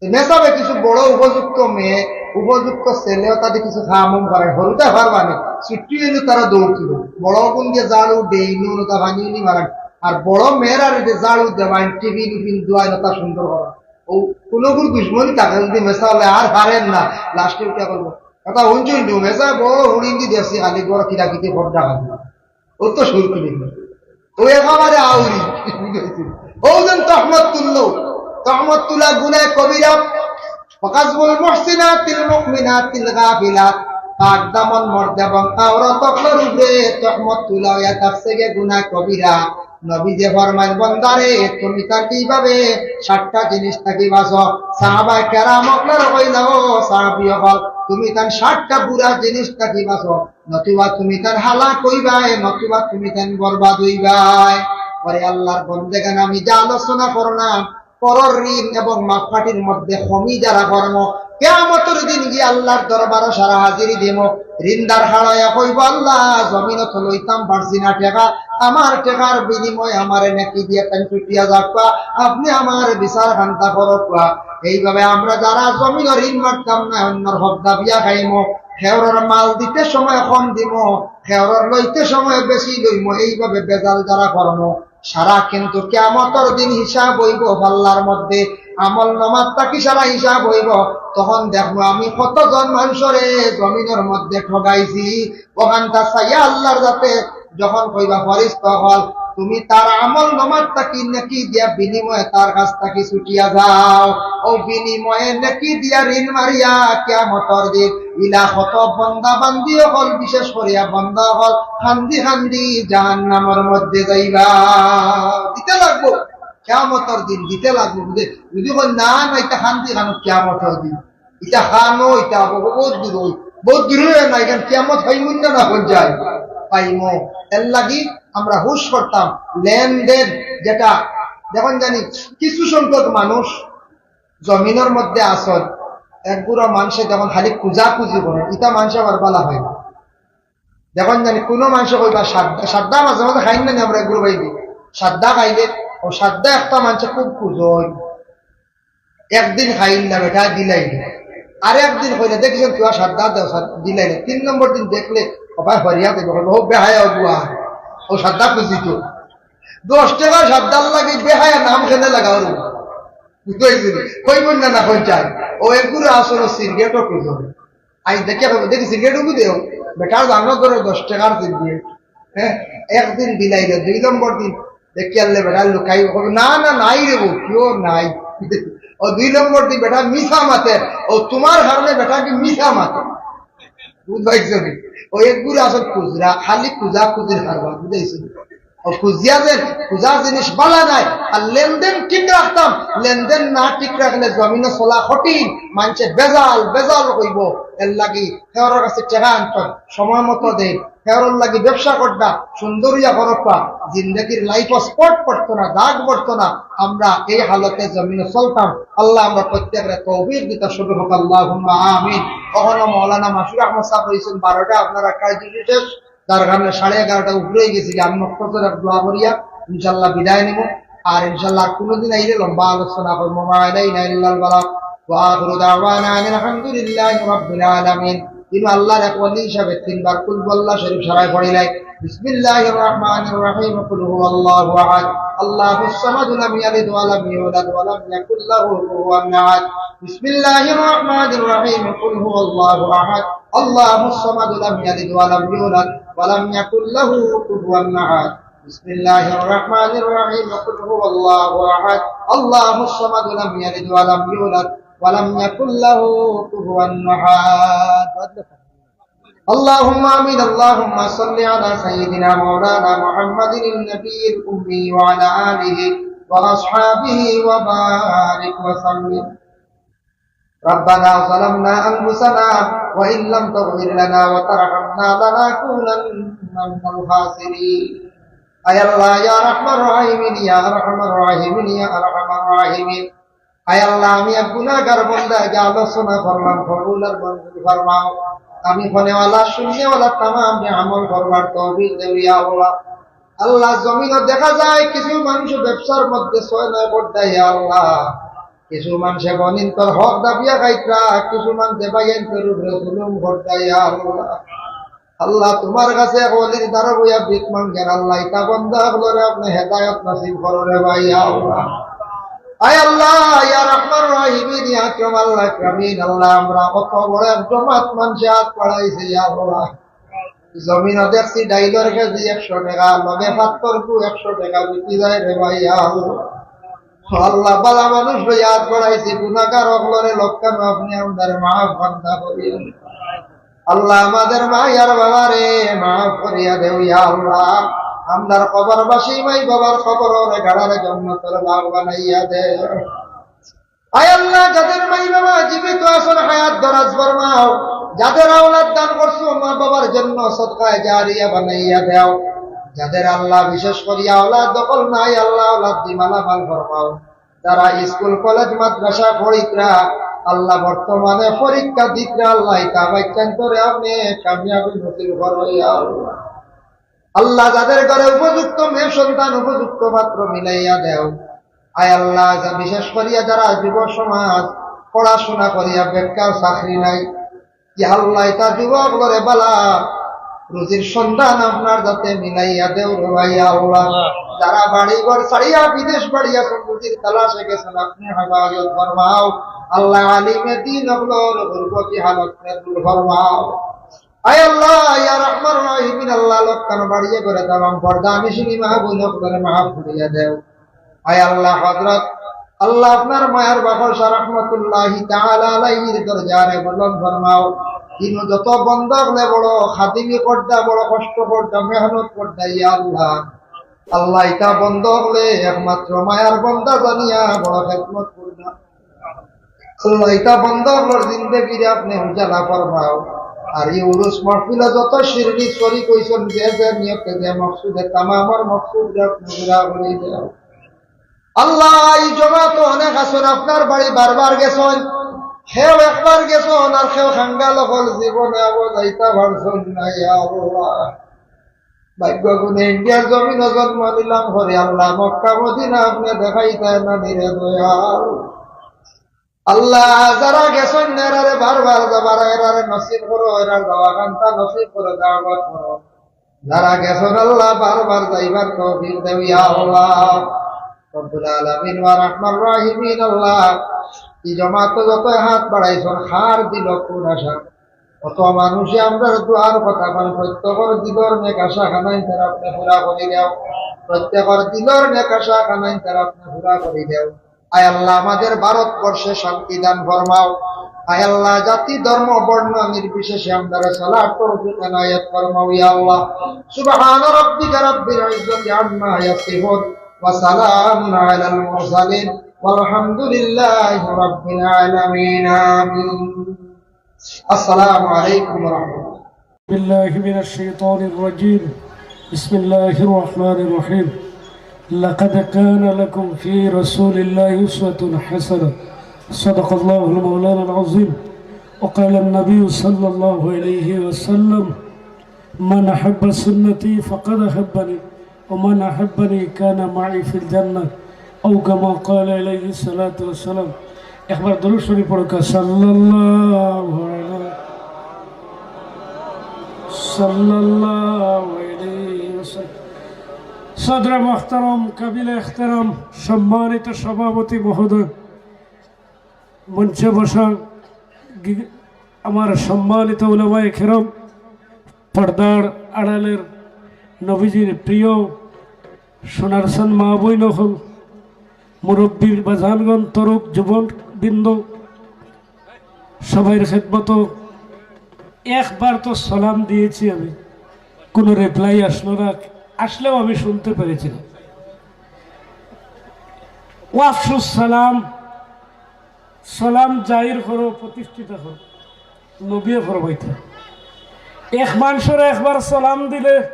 তো মেসাবে কিছু বড় উপযুক্ত মেয়ে, উপযুক্ত ছেলে, তাদের কিছু খামুম করে, হরুতা পারবা না। ছুটি হইলে তারা দৌড় তুলো। বড় কোন দিয়ে ঝাড়ু, ডেইনু, নতা পানি উনি মারান। আর বড় মেয়েরা রে ঝাড়ু দেওয়াইন, টিফিন উফিন দেওয়াইন, নতা সুন্দর করা। ও কোনো গুরু দুশ্মনী থাকে, যদি মেসা হলে আর পারেন না, লাস্টে উঠে করবো। কথা হুনছুন, মেসা বড় হুড়িন্দি দেখছি, খালি বড় কিরাকিতে ভোট ডাকা দিল। ও তো শুরু করি। ও একেবারে আউরি। ও যেন তহমত তুললো। তহমত তুলা গুনাহ কবিরা। ওয়াকাযফুল মুহসিনাতিল মুমিনাতিল গাফিলাত। পাক দামন মর্দ এবং আওরাত অকলর উপরে তহমত তুলা হইয়া থাকছে গি গুনাহ কবিরা। নবীজি ফরমাইন, "বন্দারে, তুমি তান কিভাবে সাতটা জিনিস থাকি বাঁচো?" সাহাবায়ে কেরাম অকলর কইলা, "ও সাহাবী অকল, তুমি তান সাতটা বুরা জিনিস থাকি বাঁচো।" নতুবা তুমি তান হালাক অইবায়, নতুবা তুমি তান বরবাদ অইবায়। ওরে আল্লাহর বন্দেগান, আমি যে আলোচনা করলাম, পরর ঋণ এবং মাপকাঠির মধ্যে কমি যারা কর্ম, কিয়ামতর দিন গিয়া আল্লাহর দরবারো সারা হাজিরি দিমু। ঋণদার হারাইয়া কইবো, "আল্লাহ, জমিনো তো লইতাম পারছি না টেকা, আমার টেকার বিনিময়ে আমারে নেকি দিয়া তাইন ছুটিয়া যাউক্কা, আপনে আমার বিচার খান্তা করউক্কা।" এইভাবে আমরা যারা জমিনো ঋণ মারতাম না, অন্যর হক দাবিয়া খাইমু, খেউরর মাল দিতে সময় কম দিমু, খেউরর লইতে সময় বেশি লইমু, এইভাবে বেজাল যারা করমু, সারা কিন্তু কিয়ামতর দিন হিসাব অইবো পাল্লার মধ্যে, আমল নামাত থাকি সারা হিসাব অইবো। তখন দেখমু আমি কতজন মানষরে জমিনর মধ্যে ঠগাইছি। অখানতা চাইয়া আল্লাহর যাতে যখন কইবা, "ফরিস্তা অকল, তুমি তার আমল নামাত থাকি নেকি দিয়া বিনিময়ে তার কাছ থাকি ছুটিয়া যাও।" ও বিনিময়ে নেকি দিয়া ঋণ মারিয়া কিয়ামতর দিন ইলা কত বন্দা বান্দি অকল, বিশেষ করিয়া বন্দা অকল কান্দি কান্দি জাহান্নামর মধ্যে যাইবা। দিতে লাগবো, কিয়ামতর দিন দিতে লাগবো। বুঝে, যদি কই, "না, না, ইতা কান্দি কানো কিয়ামতর দিন।" ইটা খানো, ইটা আবো, বহুত দূর অই, বহুত দূর অই না, এখান কিয়ামত পাইমু না, না অখন যাই, পাইমু। এর লাগি আমরা হুশ করতাম, লেনদেন যেটা, দেখইন জানি কিছু সংখ্যক মানুষ জমিনর মধ্যে আছইন, এক গুড়া মানষে দেখইন খালি খুজাখুজি করে, ইটা মানষে আবার বালা পায় না। দেখইন জানি কোনো মানষে কইবা সাদ্দা, সাদ্দা মাঝে মাঝে খাইন না নি আমরা এগুলো বাইদি। সাদ্দা খাইলে, ও সাদ্দা একটা মানষে খুব খুঁজইন। একদিন খাইল না বেটা, দিলাইল। আর একদিন কইলে, "দেখছেন তুই আর সাদ্দা দেও, সাদ-, দিলাইল।" তিন নম্বর দিন দেখলে, ও ভাই হরিয়া দেবে, ও বেহায়া অগুয়া। ও সাদ্দা খুঁজি তো। দশ টেকার সাদ্দার লাগি বেহায়া নাম কেনে লাগাও রে। বুঝতে পারছি? কইব না, না কই যায়। ও এগুলো আসলে সিগারেটও খুঁজো। আই দেখে কইব, "দেখি সিগারেট উগু দেও।" বেটার দাম ধরে দশ টেকার সিগারেট। হ্যাঁ, একদিন দিলাইল, দুই নম্বর দিন দেখি আনলে বেটা লুকাই, কইব, "না, না, নাই রে বউ, কেউ নাই।" ও দুই নম্বর দিন বেটা মিছা মাতের, ও তোমার কারণে বেটা কি মিছা মাতের। বুঝ পাইছো নি? ও এগুলো আসল খুচরা, খালি খুঁজা খুঁজির কারবার, বুঝাইছো নি? ও খুঁজিয়া যে, খুঁজা জিনিস বালা নাই, আর লেনদেন ঠিক রাখতাম, লেনদেন না ঠিক রাখলে জমিনে চলা কঠিন, মানষে বেজাল, বেজাল কইব। এর লাগি হেওরর কাছে টেকা আনতাম, সময় মতো দেই, হেওরর লাগি ব্যবসা করতাম, সুন্দরিয়া করতাম, জিন্দগির লাইফ স্পট পড়তো না, দাগ পড়তো না। আমরা এই হালতে জমিনে চলতাম। আল্লাহ আমরা প্রত্যেকরে তৌফিক দিতা শুরু হোক, আল্লাহুম্মা আমিন। কখনো মৌলানা মাসুর আহমদ সাহেব রয়েছেন বারোটা, আপনারা কাজ শেষ, তার কারণে সাড়ে এগারোটা উপরে গেছি, আমি মক্তসর এক দোয়া করিয়া ইনশাল্লাহ বিদায় নিব। আর ইনশাল্লাহ আর কোনোদিন আইলে লম্বা আলোচনা করবো। মা আলাইনা ইল্লাল বালাগ। ওয়া আখিরু দাওয়ানা আনিল হামদুলিল্লাহি রাব্বিল আলামিন। ইনো আল্লাহর এক ওলি হিসাবে তিনবার কুল হু আল্লাহ শরীফ সারাই পড়িলাই। বিসমিল্লাহির রহমানির রহিম। কুল হুয়াল্লাহু আহাদ। আল্লাহুস সামাদ। লাম ইয়ালিদ ওয়া লাম ইউলাদ ওয়া লাম ইয়াকুল লাহু কুফুয়ান আহাদ। বিসমিল্লাহির রহমানির রহিম। কুল হুয়াল্লাহু আহাদ। আল্লাহুস সামাদ। লাম ইয়ালিদ ওয়া লাম ইউলাদ ওয়া লাম ইয়াকুল লাহু কুফুয়ান আহাদ। بسم الله الرحمن الرحيم. قل هو الله أحد. الله الصمد. لم يلد ولم يولد ولم يكن له كفوا أحد. اللهم آمين. اللهم صل على سيدنا مولانا محمد النبي الأمي وعلى آله وأصحابه وبارك وسلم. ربنا ظلمنا أنفسنا وإن لم تغفر لنا وترحمنا لنكونن من الخاسرين. আয় আল্লাহ, ইয়া আরহামার রাহিমিন, ইয়া আরহামার রাহিমিন, ইয়া আরহামার রাহিমিন। আয় আল্লাহ, আমি এক গুনাহগার বান্দা, যে আলোচনা করলাম, কবুল আর মঞ্জুর ফরমাও। আমি ফনেওয়ালা, শুননেওয়ালা, তামাম যে আমল করবার তৌফিক দেও, ইয়া আল্লাহ। আল্লাহ, জমিনো দেখা যায় কিছু মানুষ ব্যবসার মধ্যে ছয় নয় করতা, ইয়া আল্লাহ। কিছু মানষে বনিন্তর হক দাবিয়া খাইতরা, কিছু মানষে ভাইয়াইন্তর উপরে জুলুম করতা, ইয়া আল্লাহ। আল্লাহ, তুমার কাছে এক ওলির দ্বারা বইয়া ভিক মাঙ্গের, আল্লাহ, ইতা বন্দা অকলরে আপনে হেদায়ত নসিব করো রে ভাই, ইয়া আল্লাহ। আয় আল্লাহ, ইয়া আরহামার রাহিমিন, ইয়া আকরাম আল আকরামিন, আল্লাহ, আমরা কত বড় এক জমাত মানষে হাত বাড়াইছে, ইয়া আল্লাহ। জমিনো দেখছি ডাইলর কেজি একশো টেকা, লগে পাত্তর কু একশো টেকা বিকি যায় রে ভাই, ইয়া আল্লাহ। আল্লাহ, বালা মানুষ লইয়া হাত বাড়াইছি, গুনাহগার অকলরে লক্কানো আপনে আমরারে মাফ বান্দা করিয়া। আল্লাহ, আমরার মাই আর বাবারে মাফ করিয়া দেও, ইয়া আল্লাহ। আমরার কবরবাসী মাই বাবার কবররে গাড়ারে জন্নতর বাগ বানাইয়া দেও। আয় আল্লাহ, যাদের মাই বাবা জীবিত আছইন, হায়াত দরাজ ফরমাও। যাদের আওলাদ দান করছো, মা বাবার জন্য সদকায়ে জারিয়া বানাইয়া দেও। যাদের আল্লাহ বিশেষ করিয়া আওলাদ দখল নাই, আল্লাহ আওলাদ দি মালামাল ফরমাও। যারা স্কুল, কলেজ, মাদ্রাসা পড়িতরা, আল্লাহ বর্তমানে পরীক্ষা দিতরা, আল্লাহ ইতা বাচ্চাইন্তরে আপনে কামিয়াবি নসিব করো, ইয়া আল্লাহ। আল্লাহ, যাদের ঘরে উপযুক্ত মেয়ে সন্তান, উপযুক্ত পাত্র মিলাইয়া দেও। আয় আল্লাহ, যা বিশেষ করিয়া যারা যুব সমাজ পড়াশোনা করিয়া বেকার, চাকরি নাই, ইয়া আল্লাহ, ইতা যুবক অকলরে বালা রুজির সন্ধান আপনার যাতে মিলাইয়া দেও রে ভাই, ইয়া আল্লাহ। যারা বাড়ি ঘর ছাড়িয়া বিদেশ বাড়িয়া রুজির তালাশে গেছইন, আপনে হেফাজত ফরমাও। আল্লাহ, আলিমে দিন অকলর গুরবতি হালত দূর ফরমাও। আয় আল্লাহ, ইয়া আরহামার রাহিমিন, আল্লাহ, লক্কানো বাড়িয়ে করে তামাম পর্দানিশিন মা বইন অকলরে মাফ করিয়া দেও। আয় আল্লাহ, হযরত আল্লাহ আপনার মায়ার বাবা শাহ রহমাতুল্লাহি তাআলা আলাইহির দরজারে বুলন্দ ফরমাও। ইনো যত বন্দা অকলে বড় খাদিমি করতা, বড় কষ্ট করতা, মেহনত করতা, ইয়া আল্লাহ। আল্লাহ, ইতা বন্দা অকলে একমাত্র মায়ার বন্দা জানিয়া বড় খেদমত করতা। আল্লাহ, ইতা বন্দা অকলর জিন্দেগিরে আপনে উজালা ফরমাও। আর ই উরুস মাহফিলো যত শিরনি শরিক অইছইন, যে যে নিয়তে যে মকসুদে, তামামর মকসুদরে আপনে পুরা করি দেও। আল্লাহ, ই জমাতো অনেক আছইন, আপনার বাড়ি বারবার গেছইন, কেউ একবার গেছইন, আর কেউ কাঙ্গাল অকল জীবনে আবো যাইতা পারছইন না, ইয়া আল্লাহ। ভাগ্য গুণে ইন্ডিয়ার জমিনো জন্ম নিলাম পরে, আল্লাহ, মক্কা মদিনা আপনে দেখাইতা না নি রে দয়াল। আল্লাহ, যারা গেছইন না, এরারে বারবার যাবার, এরারে নসিব করো, এরার যাওয়া কান্তা নসিব করো, দাওয়াত করো। যারা গেছইন আল্লাহ, বারবার যাইবার তৌফিক দেও, ইয়া আল্লাহ। রব্বুল আলামিন ওয়া আরহামার রাহিমিন আল্লাহ, ই জমাতো যত হাত বাড়াইছইন, কার দিলো কুন আশা, কত মানুষে আমরার দোয়ার কথা কইন, প্রত্যেকর দিলর নেক আশা খানাইন তারা আপনে পুরা করি দেও, প্রত্যেকর দিলর নেক আশা খানাইন তারা আপনে পুরা করি দেও। আয় আল্লাহ, আমাদের ভারতবর্ষে শান্তি দান ফরমাও। আয় আল্লাহ, জাতি, ধর্ম, বর্ণ নির্বিশেষে আমরারে চলার তৌফিক এনায়েত ফরমাও, ইয়া আল্লাহ। সুবহান রাব্বিকা রাব্বিল ইজ্জাতি আম্মা ইয়াসিফুন, ওয়া সালামুন আলাল মুরসালিন, ওয়ালহামদুলিল্লাহি রাব্বিল আলামিন। আমিন। السلام عليكم ورحمة الله. بالله من الشيطان الرجيم. بسم الله الرحمن الرحيم. لقد كان لكم في رسول الله أسوة حسنة. صدق الله مولانا العظيم. وقال النبي صلى الله عليه وسلم: من أحب سنتي فقد أحبني ومن أحبني كان معي في الجنة، أو كما قال عليه الصلاة والسلام. একবার দুরূদ শরীফ পড়ুক্কা, সাল্লাল্লাহু আলাইহি, সাল্লাল্লাহু আলাইহি ওয়াসাল্লাম। সদরে মুহতারাম, কাবিলে এহতেরাম, সম্মানিত সভাপতি মহোদয়, মঞ্চে বসা গি-, আমার সম্মানিত উলামায়ে কেরাম, পর্দার আড়ালের নবীজির প্রিয় সোনার সন মা বইন অকল, মুরব্বীর বাজানগণ, তরুণ যুবকবৃন্দ, সবাইর খেদমতো একবার তো সালাম দিয়েছি আমি, কোনো রিপ্লাই আসলো না, আসলেও আমি শুনতে পেরেছি না। ওয়াফসুস সালাম, সালাম জাহির করো, প্রতিষ্ঠিত করো। নবীয়ে ফরমাইতা, এক মানষরে একবার সালাম দিলে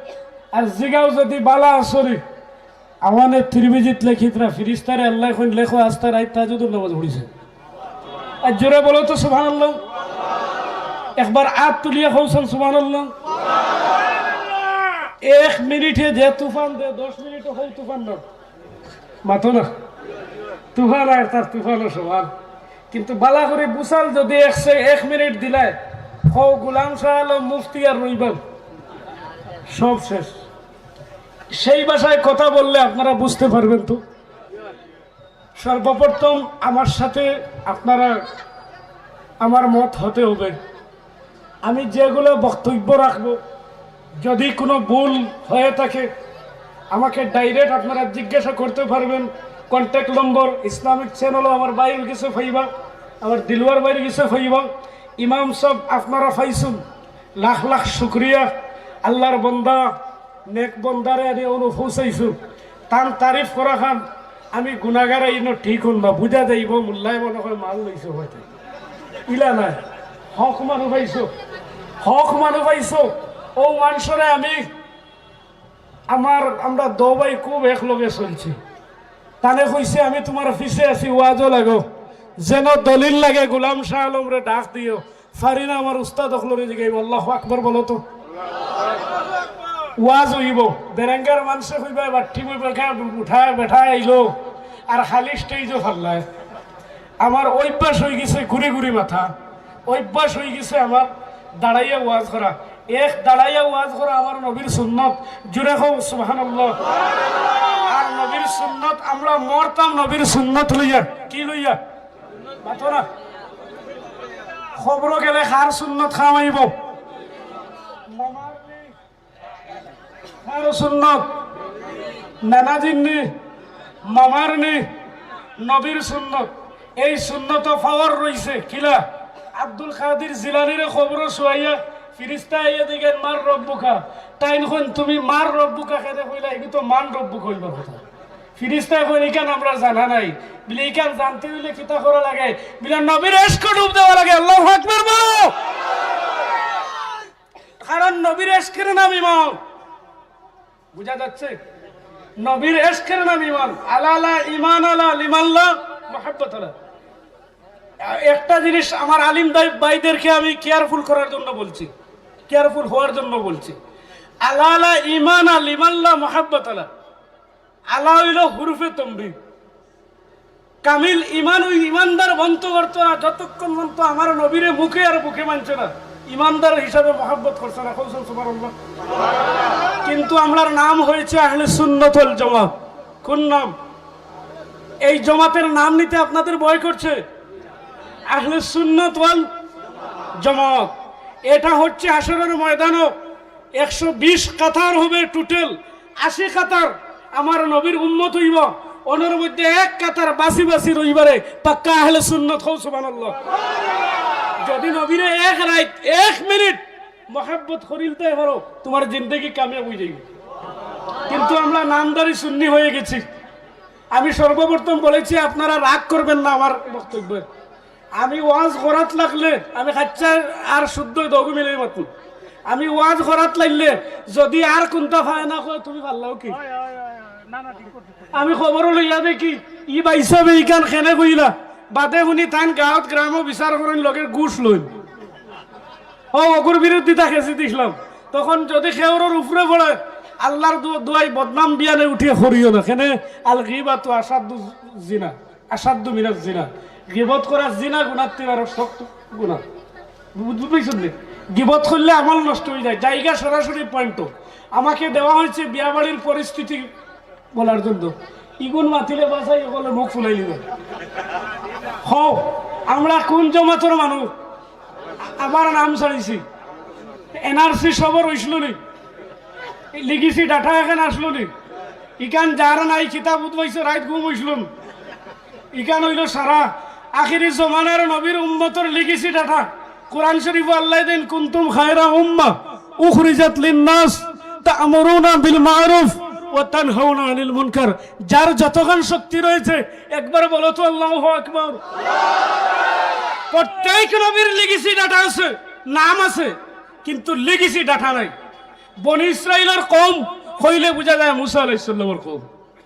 আর জিগাও যদি বালা আছনি, আওয়ানে তিরমিজিত লেখিতরা ফিরিস্তারে আল্লায় কইন, লেখো আস্তা রাইত তাহাজ্জুদর নামাজ পড়িছে। আর জোরে বলো তো সুবহানাল্লাহ। একবার আত তুলিয়া কওছন সুবহানাল্লাহ। এক মিনিটে যে তুফান দে, দশ মিনিটে হউ তুফান না। মাতো না। তুফান আর তার তুফানও সমান। কিন্তু বালা করি বুঝাল যদি এক সে-, এক মিনিট দিলায়, হউ গোলাম শাহ আলম মুফতি আর রইবাম। সব শেষ। সেই ভাষায় কথা বললে আপনারা বুঝতে পারবেন তো। সর্বপ্রথম আমার সাথে আপনারা আমার মত হতে হবে। আমি যেগুলো বক্তব্য রাখব, যদি কোনো ভুল হয়ে থাকে, আমাকে ডাইরেক্ট আপনারা জিজ্ঞাসা করতে পারবেন। কন্ট্যাক্ট নম্বর ইসলামিক চ্যানেলও আমার ভাইর গেছে পাইবা, আমার দিলওয়ার ভাইর গেছে পাইবা। ইমাম সাহেব আপনারা পাইছুন, লাখ লাখ শুক্রিয়া। আল্লাহর বন্দা, নেক বন্দারে আনি অনু পৌঁছাইছু। তান তারিফ করা খান আমি গুনাগার, ইনো ঠিক হন না, বুঝা যাইব মোল্লায় মনে হয় মাল লইছে হয়তো। ইলা নাই, হক মানু পাইছো, হক মানু পাইছো। ও মানষরে আমি, আমার, আমরা দো ভাই খুব একলগে চলছি। তানে কইছে, "আমি তোমার পিছে আছি, ওয়াজও লাগো, যেন দলিল লাগে, গোলাম শাহ আলমরে ডাক দিও।" পারি না, আমার উস্তাদ অকলরে জিগাইব। আল্লাহু আকবার বলো তো। ওয়াজ হইব, বেরেঙ্গার মানষে কইবা, "বাট্টি মই বেটা, উঠায় বেটা আইলো, আর খালি স্টেজও ফাল্লায়।" আমার অভ্যাস হয়ে গেছে ঘুরি ঘুরি মাথা, অভ্যাস হয়ে গেছে আমার দাঁড়াইয়া ওয়াজ করা। এক দাঁড়াইয়া ওয়াজ করা আমার নবীর সুন্নত। জোরে কও সুবহানাল্লাহ। আর নবীর সুন্নত আমরা মরতাম নবীর সুন্নত লইয়া। কি লইয়া? মাতো না। খবরও গেলে কার সুন্নত খাওয়াইব? মামার নি। কার সুন্নত? নানাজির নি, মামার নি, নবীর সুন্নত। এই সুন্নত পাওয়ার রইছে কিলা? আব্দুল কাদির জিলানিরে খবরও শুয়াইয়া ফিরিস্তা আইয়া দেখেন, "মার রব্বুকা।" তাইন কইন, "তুমি মার রব্বুকা কেনে কইলা? এগু তো মান রব্বুকা হইবার কথা।" ফিরিস্তায় কইন, "ইখান আমরা জানা নাই।" বলে, "ইখান জানতে হইলে কিতা করা লাগে?" বলে, "নবীর এশকে ডুব দেওয়া লাগে।" আল্লাহু আকবার বলো। কারণ নবীর এশকের নাম ইমান। বুঝা যাচ্ছে? নবীর এশকের নাম ইমান। আলা লা ইমান আলা লিমান লা মুহাব্বত আলা। একটা জিনিস আমার আলিম দাই-, ভাইদেরকে আমি কেয়ারফুল করার জন্য বলছি, কেয়ারফুল হওয়ার জন্য বলছি। আলা লা ইমান আলা লিমান লা মুহাব্বত আলা। আলা হইল হুরুফে তমরি। কামিল ইমান ওই ইমানদার বন্ত করতো না, যতক্ষণ পর্যন্ত আমার নবীরে মুখে আর বুকে মানছে না, ইমানদার হিসাবে মহাব্বত করছে না। কওছুন সুবহানাল্লাহ। কিন্তু আমরার নাম হয়েছে আহলে সুন্নত ওয়াল জামাত। কোন নাম? এই জমাতের নাম নিতে আপনাদের ভয় করছে? আহলে সুন্নত ওয়াল জামাত। এটা হচ্ছে হাশরের ময়দানও একশো বিশ কাতার হবে টোটাল, আশি কাতার আমার নবীর উম্মত হইব। ওনার মধ্যে এক কাতার বাসি বাসি রইবারে পাক্কা আহলে সুন্নত। কও সুবহানাল্লাহ। যদি নবীরে এক রাইত, এক মিনিট মহাব্বত করিলতে পারো, তোমার জিন্দেগি কামিয়াব হয়ে যাইবে। কিন্তু আমরা নামধারী সুন্নি হয়ে গেছি। আমি সর্বপ্রথম বলেছি, আপনারা রাগ করবেন না আমার বক্তব্যে। আমি ওয়াজ করাত লাগলে আমি খাচ্চা আর শুদ্ধ দগু মিলাই মাতুম। আমি ওয়াজ করাত লাগলে যদি আর কোনটা পায় না কয়, তুমি পারলাও কি? আমি খবরও লইয়া দেখি, ই বাইসাবে ইখান কেনে কইলা, বাদে হুনি তাইন গাঁওত গ্রামও বিচার করেন, লগে ঘুষ লইন। ও, অগুর বিরুদ্ধিতা খেছি দিছলাম। তখন যদি কেউরর উপরে পড়ে, আল্লাহর দু-, দুয়াই বদনাম বিয়ানে উঠিয়া করিও না। কেনে? আল গিবাতু আশাদ্দু জিনা, আশাদ্দু মিনাজ জিনা। গিবত করা জিনা গুনার তে আরো শক্ত গুনা। বুঝ-, বুঝছইন নি? গিবত করলে আমল নষ্ট হয়ে যায়। জায়গা সরাসরি পয়েন্ট। আমাকে দেওয়া হয়েছে বিয়াবাড়ির পরিস্থিতি বলার জন্য। ইগুন মাতিলে বাসাই বলে মুখ ফুলাই নিবে। হও, আমরা কোন জমাতর মানুষ? আবার নাম ছাড়িছি। এনআরসি সবর হইছিল নি? লিগেসি ডাটা এখান আসলো নি? ইখান যার নাই কিতাব উদ্ভাইছে রাইত ঘুম হইছিল নি? ইখান হইল সারা। আখেরি জমানার নবীর উম্মতর লিগেসি ডাটা। কোরআন শরীফো আল্লায় দেইন, "কুনতুম খায়রা উম্মাহ উখরিজাত লিন্নাস তা'মুরুনা বিল মা'রুফ ওয়া তানহাউনা আনিল মুনকার।" যার যতখান শক্তি রয়েছে, একবার বলো তো, "আল্লাহু আকবার।" প্রত্যেক নবীর লিগেসি ডাটা আছে, নাম আছে, কিন্তু লিগেসি ডাটা নাই। বনি ইসরাইলর কওম কইলে বুঝা যায় মুসা আলাইহিস সালামর কওম।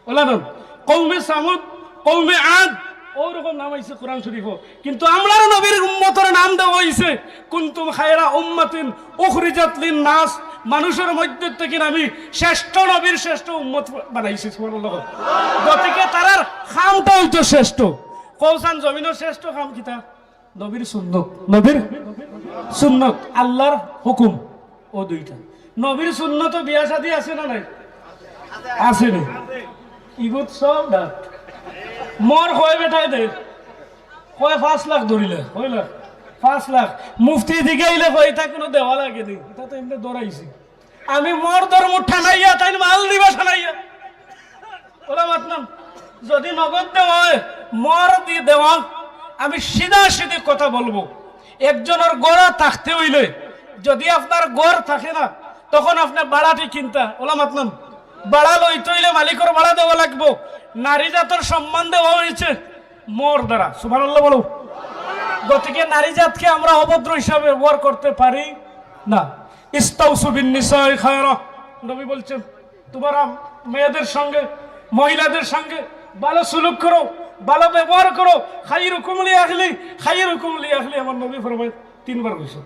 ওলা নাম, কওমে সামুদ, কওমে আদ, ওরকম নাম আইছে কোরআন শরীফো। কিন্তু আমরার নবীর উম্মতর নাম দেওয়া অইছে, "কুনতুম খায়রা উম্মাতিন উখরিজাত লিন্নাস।" মানুষর মধ্যে থাকি আমি শ্রেষ্ঠ নবীর শ্রেষ্ঠ উম্মত বানাইছি, সুবহানাল্লাহ। গতিকে তারার কামটা অইতো শ্রেষ্ঠ। কওছান জমিনর শ্রেষ্ঠ কাম কিতা? নবীর সুন্নত, নবীর সুন্নত, আল্লাহর হুকুম, ও দুইটা। নবীর সুন্নত বিয়া শাদী আছে না নাই? আছে নি? ইগুত সব ডাট। মোর কয় বেটায় দে, কয় পাঁচ লাখ ধরিলে, কয় লাখ? পাঁচ লাখ। মুফতি দিকে আইলে কয়, "ইটা কুনু দেওয়া লাগে নি, ইটা তো এমনে ধরাইছি।" আমি মোর ধর্ম ঠানাইয়া, তাইন মাল দিবা ঠানাইয়া। ওলা মাতলাম, যদি নগদ দেওয়া অয়, মোর দি দেওয়া, আমি সিধা সিধি কথা বলবো। একজনর ঘর থাকতে অইলে, যদি আপনার ঘর থাকে না, তখন আপনে ভাড়াটি কিনতা। ওলা মাতলাম, ভাড়া লইতে অইলে মালিকর ভাড়া দেওয়া লাগবো। নারী জাতর সম্মান দেওয়া অইছে মোর দ্বারা। সুবহানাল্লাহ বলো। গতিকে নারী জাতকে আমরা অভদ্র হিসাবে ব্যবহার করতে পারি না। ইস্তাউসু বিন নিসাই খায়রা, নবী বলছেন, তোমরা মেয়েদের সঙ্গে, মহিলাদের সঙ্গে ভালো সুলুক করো, ভালো ব্যবহার করো। খাইরুকুম লি আহলি, খাইরুকুম লি আহলি, আমার নবী ফরমায়, তিনবার কইছে।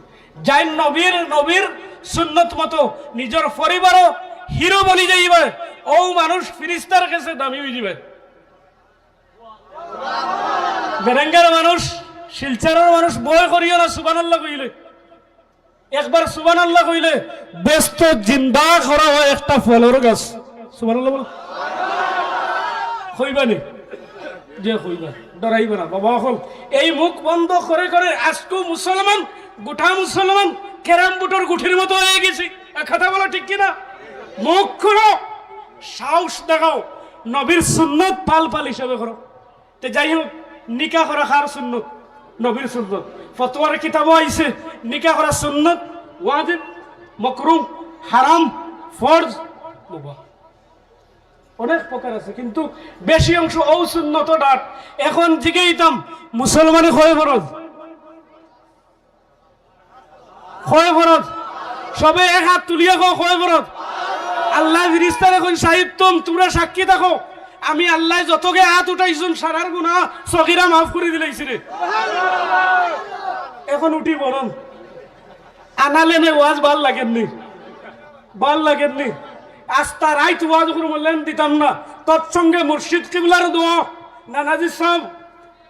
যাইন নবীর, নবীর সুন্নত মতো নিজর পরিবারও হিরো বনি যাইবে, ও মানুষ ফিরিস্তার কাছে দামি অই যাবে। বেরেঙ্গার মানুষ, শিলচরর মানুষ ভয় করিও না সুবহানাল্লাহ কইলে। একবার সুবহানাল্লাহ কইলে বেহেস্তো জিন্দা করা অয় একটা ফলর গাছ। সুবহানাল্লাহ বলো। কইবা নি? যে কইবা, ডরাইবা না। বাবা অকল, এই মুখ বন্ধ করে করে আজকু মুসলমান, গোটা মুসলমান ক্যারাম বোর্ডর গুটির মতো অই গেছি। এ কথা বলো ঠিক কিনা? মুখ খুলো, সাহস দেখাও, নবীর সুন্নত পাল পাল হিসাবে করো। তে যাই হোক, নিকা করা কার সুন্নত? নবীর সুন্নত। ফতোয়ার কিতাবো আইছে, নিকা করা সুন্নত, ওয়াজিব, মাকরুহ, হারাম, ফরজ, মুবাহ। অনেক প্রকার আছে, কিন্তু বেশি অংশ অউ সুন্নত ডাট। এখন জিগাইতাম, মুসলমানে কয় ফরজ? কয় ফরজ? সবে এক হাত তুলিয়া কও, কয় ফরজ? আল্লায় ফিরিস্তারে কইন, "সাহিব তুম, তুমরা সাক্ষী থাকো, আমি আল্লায় যতগে হাত উঠাইছুন, সারার গুনা সগিরা মাফ করি দিলাইছি রে।" এখন উঠি বলুন, আনালে নে ওয়াজ ভাল লাগের নি, ভাল লাগের নি। আস্তা রাইত ওয়াজ করমু, লেন দিতাম না। তৎসঙ্গে মুর্শিদ কিবলার দোয়া, নানাজি সাহেব,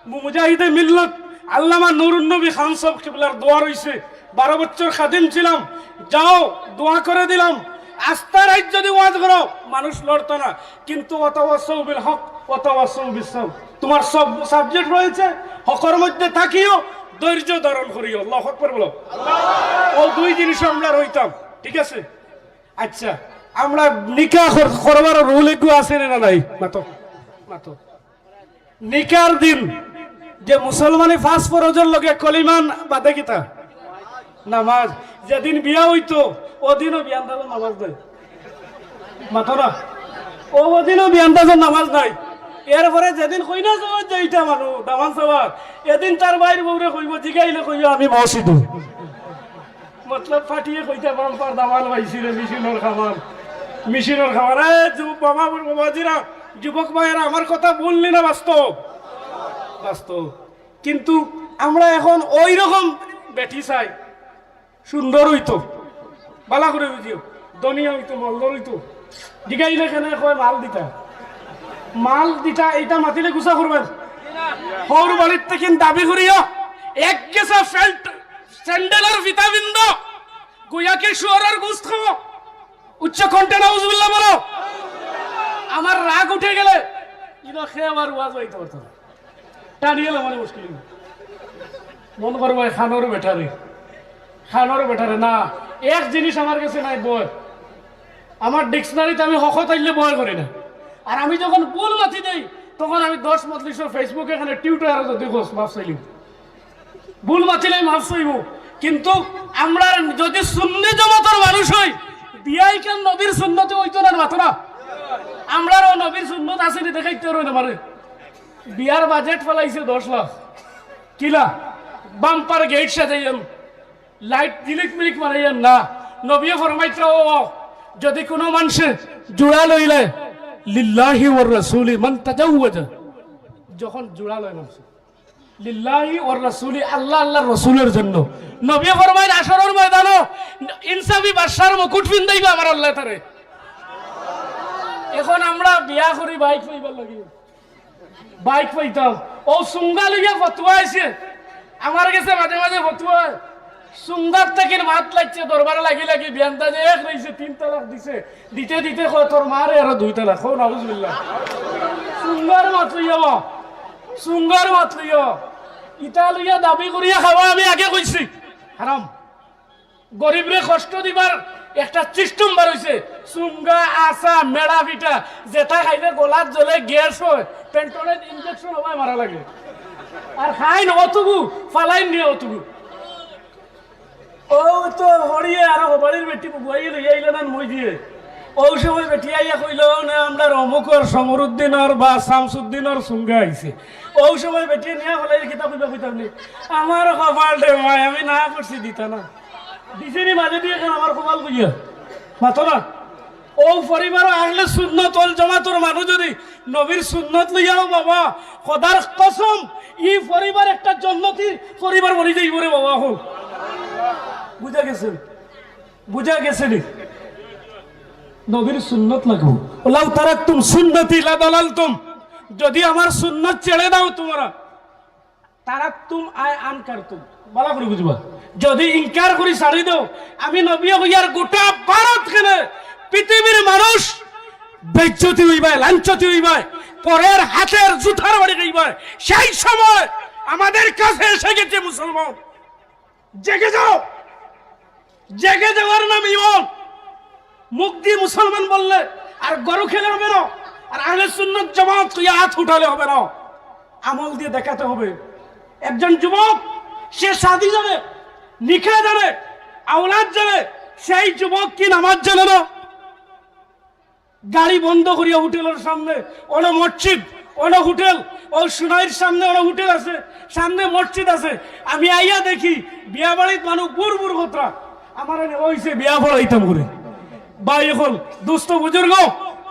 মুজাহিদে মিল্লত আল্লামা নুরুন নবী খান সাহেব কিবলার দোয়া রইছে, "বারো বছর খাদিম ছিলাম, যাও দোয়া করে দিলাম।" আস্তা রাইত যদি ওয়াজ করো, মানুষ লড়তো না, কিন্তু ওয়াতাওয়াসাউ বিল হক, ওয়াতাওয়াসাউ বিস সাবর। তোমার সব সাবজেক্ট রয়েছে, হকর মধ্যে থাকিও, ধৈর্য ধারণ করিও। আল্লাহু আকবার বলো। ও দুই জিনিস আমরা রইতাম, ঠিক আছে? আচ্ছা, আমরা নিকা কর-, করবার রুল একটু আছে না নাই? মাতো, মাতো। নিকার দিন যে মুসলমানে পাঁচ ফরজর লগে কলিমান বাদে কিতা? নামাজ। যেদিন বিয়া অইতো, ওদিনও বিয়ান্দাজর নামাজ নাই। মাতো না? ও, ওদিনও বিয়ান্দাজর নামাজ নাই। এরপরে যেদিন কইনা সবার যাইতা মানু, দামান সবার, এদিন তার বাইর বউরে কইবো, জিগাইলে কইবো, "আমি মসজিদো।" মতলব ফাটিয়ে কইতা, "বাম্পার দামান পাইছি রে, মেশিনর খাবার, মেশিনর খাবার।" এ, যুব-, বাবা, বাবাজিরা, যুবক ভাইয়েরা, আমার কথা ভুল নি না বাস্তব? বাস্তব। কিন্তু আমরা এখন ওই রকম বেটি চাই, সুন্দর অইতো, বালা করে বুঝিও, ধনী অইতো, মালদার অইতো। জিগাইলে কেনে কয় মাল দিতা, মাল দিতা, এইটা মাতিলে গুছা করবেন। হউর বাড়ির থেকে দাবি করিও, এক গেছা ফেল্ট স্যান্ডেলর ফিতা বিন্দো, গুয়াকে শুয়ারের গোস্ত খাবো। উচ্চ কণ্ঠে নাউজুবিল্লাহ বলো। আমার রাগ উঠে গেলে ইনো খে আবার ওয়াজ অইতে পারতো না। টানিয়ে এলো মানে মুশকিল। মন করবো, "এ খানোর বেটারে, খানোর বেটারে না।" এক জিনিস আমার কাছে নাই, বয়। আমার ডিকশনারিতে আমি হক তাইলে বয় করি না। আর আমি যখন ভুল মাতি দেই, তখন আমি দশ মজলিসর Facebook এখানে Twitter-ও যদি কস, মাফ চাইলিম। ভুল মাতিলে মাফ চাইমু। কিন্তু আমরা যদি সুন্নি জমাতর মানুষ হই, বিয়া ইখান নবীর সুন্নতে অইতো না, মাতো না। আমরারও নবীর সুন্নত আছে নি, দেখাইতে পারো না আমারে। বিয়ার বাজেট ফালাইছে দশ লাখ। কিলা? বাম্পার গেট সাজাইয়াম, লাইট ঝিলিক মিলিক মারাইয়াম না। নবীয়ে ফরমাইতরা, ও, যদি কোনো মানষে জুড়া লইলে, লিল্লাহি ওয়ার রাসূলি মান তাজাওয়াজা। যখন জুড়া লয় মানষে, লিল্লাহি ওয়ার রাসূলি, আল্লাহ, আল্লাহর রসুলের জন্য। নবীয়ে ফরমাইন, হাশরর ময়দানো ইনসাফি বাদশার মুকুট ফিন্দাইবা আমার আল্লাহ তারে। এখন আমরা বিয়া করি বাইক পাইবার লাগি, বাইক পাইতাম। ও সুঙ্গা লইয়া ফতুয়া আইছে, আমার গেছে মাঝে মাঝে ফতুয়া। সুঙ্গার থাকি মাত লাগছে, দরবারে লাগি লাগি বিয়ানটা যে এক রইছে, তিন তালাক দিছে, দিতে দিতে কয়, "তোর মারে আরো দুই তালাক।" কও নাউজুবিল্লাহ। সুঙ্গার মাত লইয়া বা, সুঙ্গার মাত লইয়া। ইতা লইয়া দাবি করিয়া খাওয়া আমি আগে কইছি, হারাম। গরিবরে কষ্ট দিবার একটা সিস্টেম বার হইছে। সুঙ্গা, আসা, মেড়া ফিটা, যেটা খাইলে গলাত জ্বলে, গ্যাস হয়, পেন্টনের ইনজেকশন হবায় মারা লাগে। আর খাইন অতগু, ফালাইন নিয়া অতগু। ও তো হরিয়ে আর হবাড়ির বেটি বুয়াই লইয়া আইলে না মই দিয়ে। ও সময় বেটি আইয়া কইল, "না, আমরা অমুকর সমরুদ্দিনর বা শামসুদ্দিনর সুঙ্গা আইছে।" ও সময় বেটি নিয়া হলাই কিতা কইবা কইতাম নি? আমার কপাল রে মাই, আমি না করছি দিতা না। দিছে নি মাঝে দিয়ে কেন আমার কপাল কইয়া? মাতো না। ও পরিবার আহলে সুন্নত ওয়াল জামাতর মানুষ যদি নবীর সুন্নত লইয়াও বাবা, খোদার কসম, ই পরিবার একটা জন্নতি পরিবার বনি যাইব রে বাবা। এখন বুঝা গেছে, বুঝা গেছে নি? নবীর সুন্নত লাগবো। "লাউ তারাকতুম সুন্নতি লাদালালতুম।" যদি আমার সুন্নত ছেড়ে দাও তোমরা, তারাকতুম আই আনকারতুম, ভালা করি বুঝবা। যদি ইনকার করি ছাড়ি দেও, আমি নবী হইয়ার গোটা ভারত কেনে পৃথিবীর মানুষ বেইজ্জতি হইবায়, লাঞ্ছতি হইবায়, পরের হাতের জুতার বাড়ি খাইবায়। সেই সময় আমাদের কাছে এসে গেছে মুসলমান। জেগে যাও, জেগে যাওয়ার নাম ইমান। মুখ দিয়ে মুসলমান বললে আর গরু খেলে হবে না, আর আহলে সুন্নত জামাত হইয়া হাত উঠালে হবে না, আমল দিয়ে দেখাতে হবে। একজন যুবক, সে শাদী জানে, নিকাহ জানে, আওলাদ জানে, সেই যুবক কি নামাজ জানে না? গাড়ি বন্ধ করিয়া হোটেলের সামনে, অনো মসজিদ, অনো হোটেল, ও সুনাইর সামনে অনো হোটেল আছে, সামনে মসজিদ আছে। আমি আইয়া দেখি বিয়া বাড়িত মানুষ বুর বুর খতরা। আমার এনে ওইছে বিয়া পড়াইতাম করে। ভাই, এখন দুস্থ বুজুর্গ,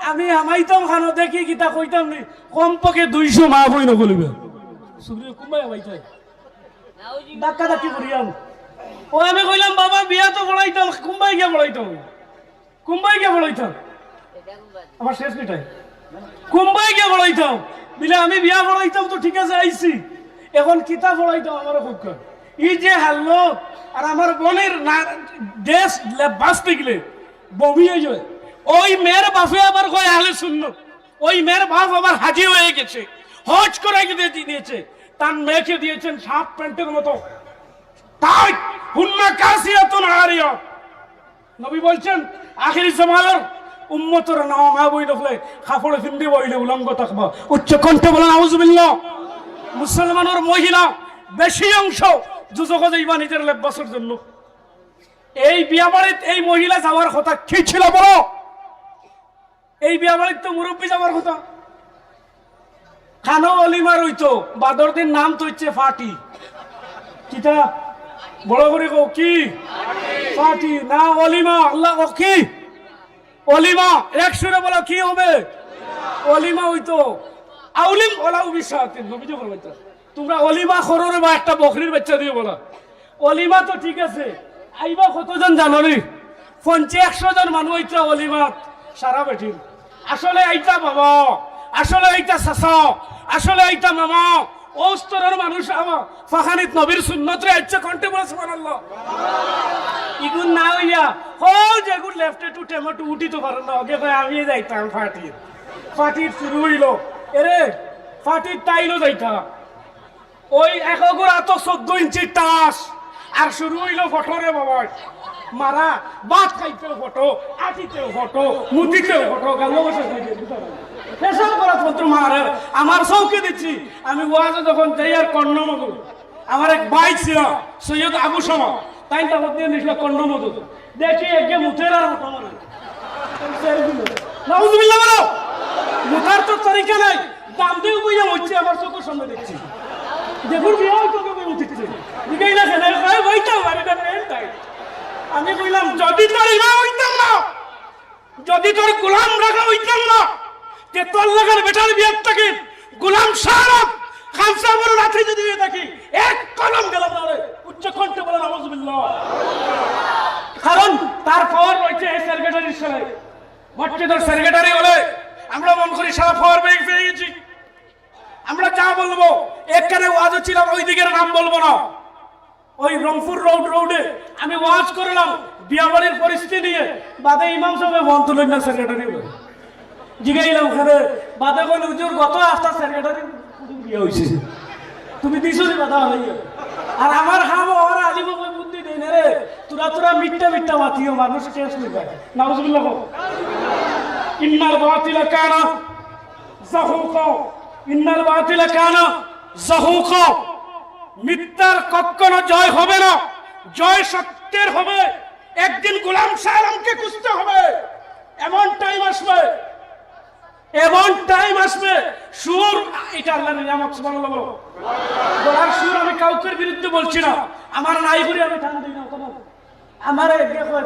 আমি হামাইতাম খানো, দেখি কিতা কইতাম নি, কমপক্ষে দুইশো মা বই নকলিবে। সুগ্রিব কুম্বাই হামাইতাই। ধাক্কা ধাক্কি করিয়াম। ও আমি কইলাম, "বাবা, বিয়া তো পড়াইতাম, কুম্বাই গিয়া পড়াইতাম।" কুম্বাই গিয়া পড়াইতাম? আমার শেষ মিটাই। কুম্বাই গিয়া পড়াইতাম? বিলে আমি বিয়া পড়াইতাম তো ঠিক আছে, আইছি। এখন কিতা পড়াইতাম আমার খুব কম। এই যে হাল্লত, আর আমার বোনের না, ড্রেস লে-, বাঁচতে গেলে বমি হয়ে যায়। ওই মেয়ের বাপে আবার কয় আহলে সুন্নত। ওই মেয়ের বাপ আবার হাজি হয়ে গেছে, হজ করে গিয়ে দিয়েছে, তার মেয়েকে দিয়েছেন হাফ প্যান্টের মতো। তাই হুন্না কাসিয়াতুন আরিয়া। নবী বলছেন, আখেরি জমানার উম্মতর নামা মা বই নকলে কাপড় ফিন্দি বইলে উলঙ্গ থাকবা। উচ্চ কণ্ঠে বলেন, "আউযুবিল্লাহ।" মুসলমানের মহিলা বেশি অংশ দুজখো যাইবা নিজের লেবাসের জন্য। এই বিয়া বাড়িত এই মহিলা যাওয়ার কথা কি ছিল বলো? এই বিয়া বাড়িত তো মুরব্বী যাওয়ার কথা। খানো অলিমার হইতো, বাদর দিন নাম তো হচ্ছে ফাটি। কিতা? বড় করে কও কি? ফাটি। না অলিমা, আল্লাহ কও কি? অলিমা, এক সুরে বলো কি হবে? অলিমা হইতো। আউলিম ওলা উবি শাতিন, নবীজি ফরমাইতা। তোমরা অলিমা করো রে বা একটা বকরির বাচ্চা দিয়ে বলা। অলিমা তো ঠিক আছে, আইবা কতজন জানো নি? পঞ্চাশ একশো জন মানুষ আইতা অলিমা, সারা বেটিন। আসলে আইতা বাবা, আসলে আইতা চাচা, আসলে আইতা মামা, ও স্তরের মানুষ আমার ফাখানিত নবীর সুন্নত রে আইছে কণ্ঠে বলে সুবহানাল্লাহ। ইগুন না হইয়া, হো যেগুন লেফটে টু টেমো টু উঠি তো পারেন না, ওকে কয় আমি যাইতাম ফাটির। ফাটির শুরু হইল, এরে ফাটির তাইলো যাইতা। ওই এক অগুর আতো চোদ্দ ইঞ্চি টাস, আর শুরু হইল ফটো রে বাবা। মারা, ভাত খাইতেও ফটো, আটিতেও ফটো, মুতিতেও ফটো, গালো বসে খাইতে। পেশাব করাত মাত্র মারে, আমার চউখে দেখছি। আমি ওয়াজো যখন যাই আর কন্ডম অগু, আমার এক ভাই ছিল সৈয়দ আবু শামা, তাইন তাবত দিয়া নিছিল কন্ডম অগু। দেখি একে মুতের আর মোটা মারে। নাউজুবিল্লাহ বলো। মুতার তো তরিকা নাই। দাম দিয়ে বইয়া হচ্ছে আমার চউখর সামনে দেখছি। দেখুন বিয়াও তোকে বই উঠেছে। দিকেই না কেন? ভাই, ভাই তো বাড়িটা নেন তাই। আমি কইলাম, যদি তোর ইমাম হইতাম না, যদি তোর গোলাম রাখা হইতাম না, তে তোর লাখান বেটার বিয়ার থাকি গোলাম শাহ আলম খান সাহেবের লাঠি যদি হয়ে থাকি, এক কলম গেলাম না রে। উচ্চ কণ্ঠে বলেন, "নাউজুবিল্লাহ।" কারণ তার পাওয়ার রয়েছে এই সেক্রেটারির সাথে। মসজিদের সেক্রেটারি হলে আমরা মনে করি সারা পাওয়ার পেয়ে গেছি। আমরা যা বলবো, এখানে ওয়াজও ছিলাম, ওই দিকের নাম বলবো না। ওই রংপুর রোড, রোডে আমি ওয়াজ করলাম বিয়াবাড়ির পরিস্থিতি নিয়ে, বাদে ইমাম সাহেব ফোন তুলেন না, সেক্রেটারি বলে। জিগাইলাম, "ওখানে?" বাদে বলে, "হুজুর, গত হাপ্তা সেক্রেটারি বিয়া হইছে, তুমি দিছো নি বাধা হইয়া?" আর আমার হাম ওরা আলিম কই বুদ্ধি দেই না রে, তোরা তোরা মিথ্যা মিথ্যা মাতিও, মানুষ কেস নিবে। নাউজুবিল্লাহ। ইন্নাল বাতিলা কানা জাহুকা, ইন্নাল বাতিলা কানা জাহুকা। মিথ্যার কখনো জয় হবে না, জয় সত্যের হবে। একদিন গোলাম শাহ আলমকে খুঁজতে হবে। এমন টাইম আসবে, এমন টাইম আসবে, সুর, এটা আল্লাহর নিয়ামত, সুবহানাল্লাহ বলো। গলার সুর আমি কাউকের বিরুদ্ধে বলছি না, আমার নাই করে আমি টান দিই না কোনো। আমার এক দেখো,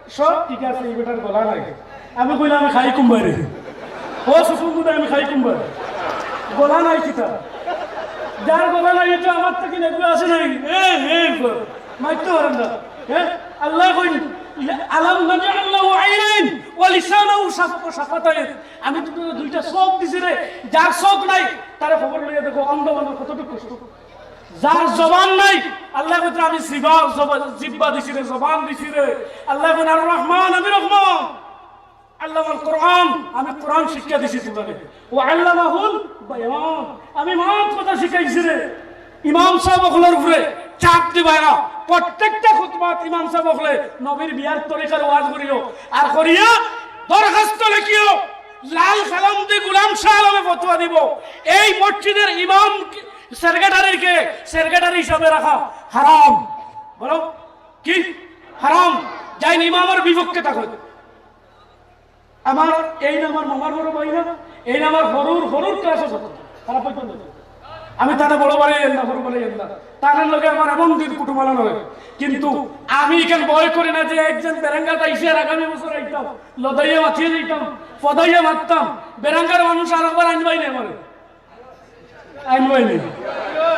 সব ঠিক আছে, এই বেটার গলা নাই। আমি কইলাম, "আমি খাই কুম্বারে।" ও সুকুন গুদা, আমি খাই কুম্বারে। গলা নাই কিতা? যার গলা নাই, এটা আমার থেকে নেবে আছে নাই? এ, এ, মারতে পারেন না। হ্যাঁ? আল্লাহ কইন, "আলাম নাজআল লাহু আইনাইন ওয়া লিসানাহু শাফ-, ওয়া শাফাতাইন।" আমি তো তোর দুইটা চোখ দিছি রে, যার চোখ নাই, তারে খবর লইয়া দেখো, অন্ধ মানুষ কতটুকু কষ্ট। যার জবান নাই, আল্লাহ কইতে আমি জিবা, জবা-, জিব্বা দিছি রে, জবান দিছি রে। আল্লাহ কইন, "আর রহমান, আমি রহমান।" আল্লামাল কোরআন, আমি কোরআন শিক্ষা দিছি তোমারে। ওয়া আল্লামাহুল বায়ান, আমি মাত কথা শিখাইছি রে। ইমাম সাহেব অকলর উপরে চাপ দিবায় না। প্রত্যেকটা খুতবাত ইমাম সাহেব অকলে নবীর বিয়ার তরিকার ওয়াজ করিও। আর করিয়া দরখাস্ত লেখিও, লাল কালাম দি গোলাম শাহ আলমে ফতোয়া দিব। এই মসজিদের ইমাম সেক্রেটারিকে সেক্রেটারি হিসাবে রাখা হারাম। বলো, কি? হারাম। যাইন ইমামর বিপক্ষে থাকো। আমার এই না আমার মামার বড় ভাই না, এই না আমার হরুর, হরুর ক্লাসে পড়তো। খারাপ হইতো না। আমি তারে বড় বানাইয়ার না, হরু বানাইয়ার না। তার লগে আমার এমন দিন কুটুমালা নয়। কিন্তু আমি এখান ভয় করি না যে একজন বেরাঙ্গাত আইছে আর আগামী বছর আইতাম, লদাইয়া মাতিয়ে দিতাম, ফদাইয়া মারতাম। বেরাঙ্গার মানুষ আরেকবার আনবাই না আমারে। আনবাই নি?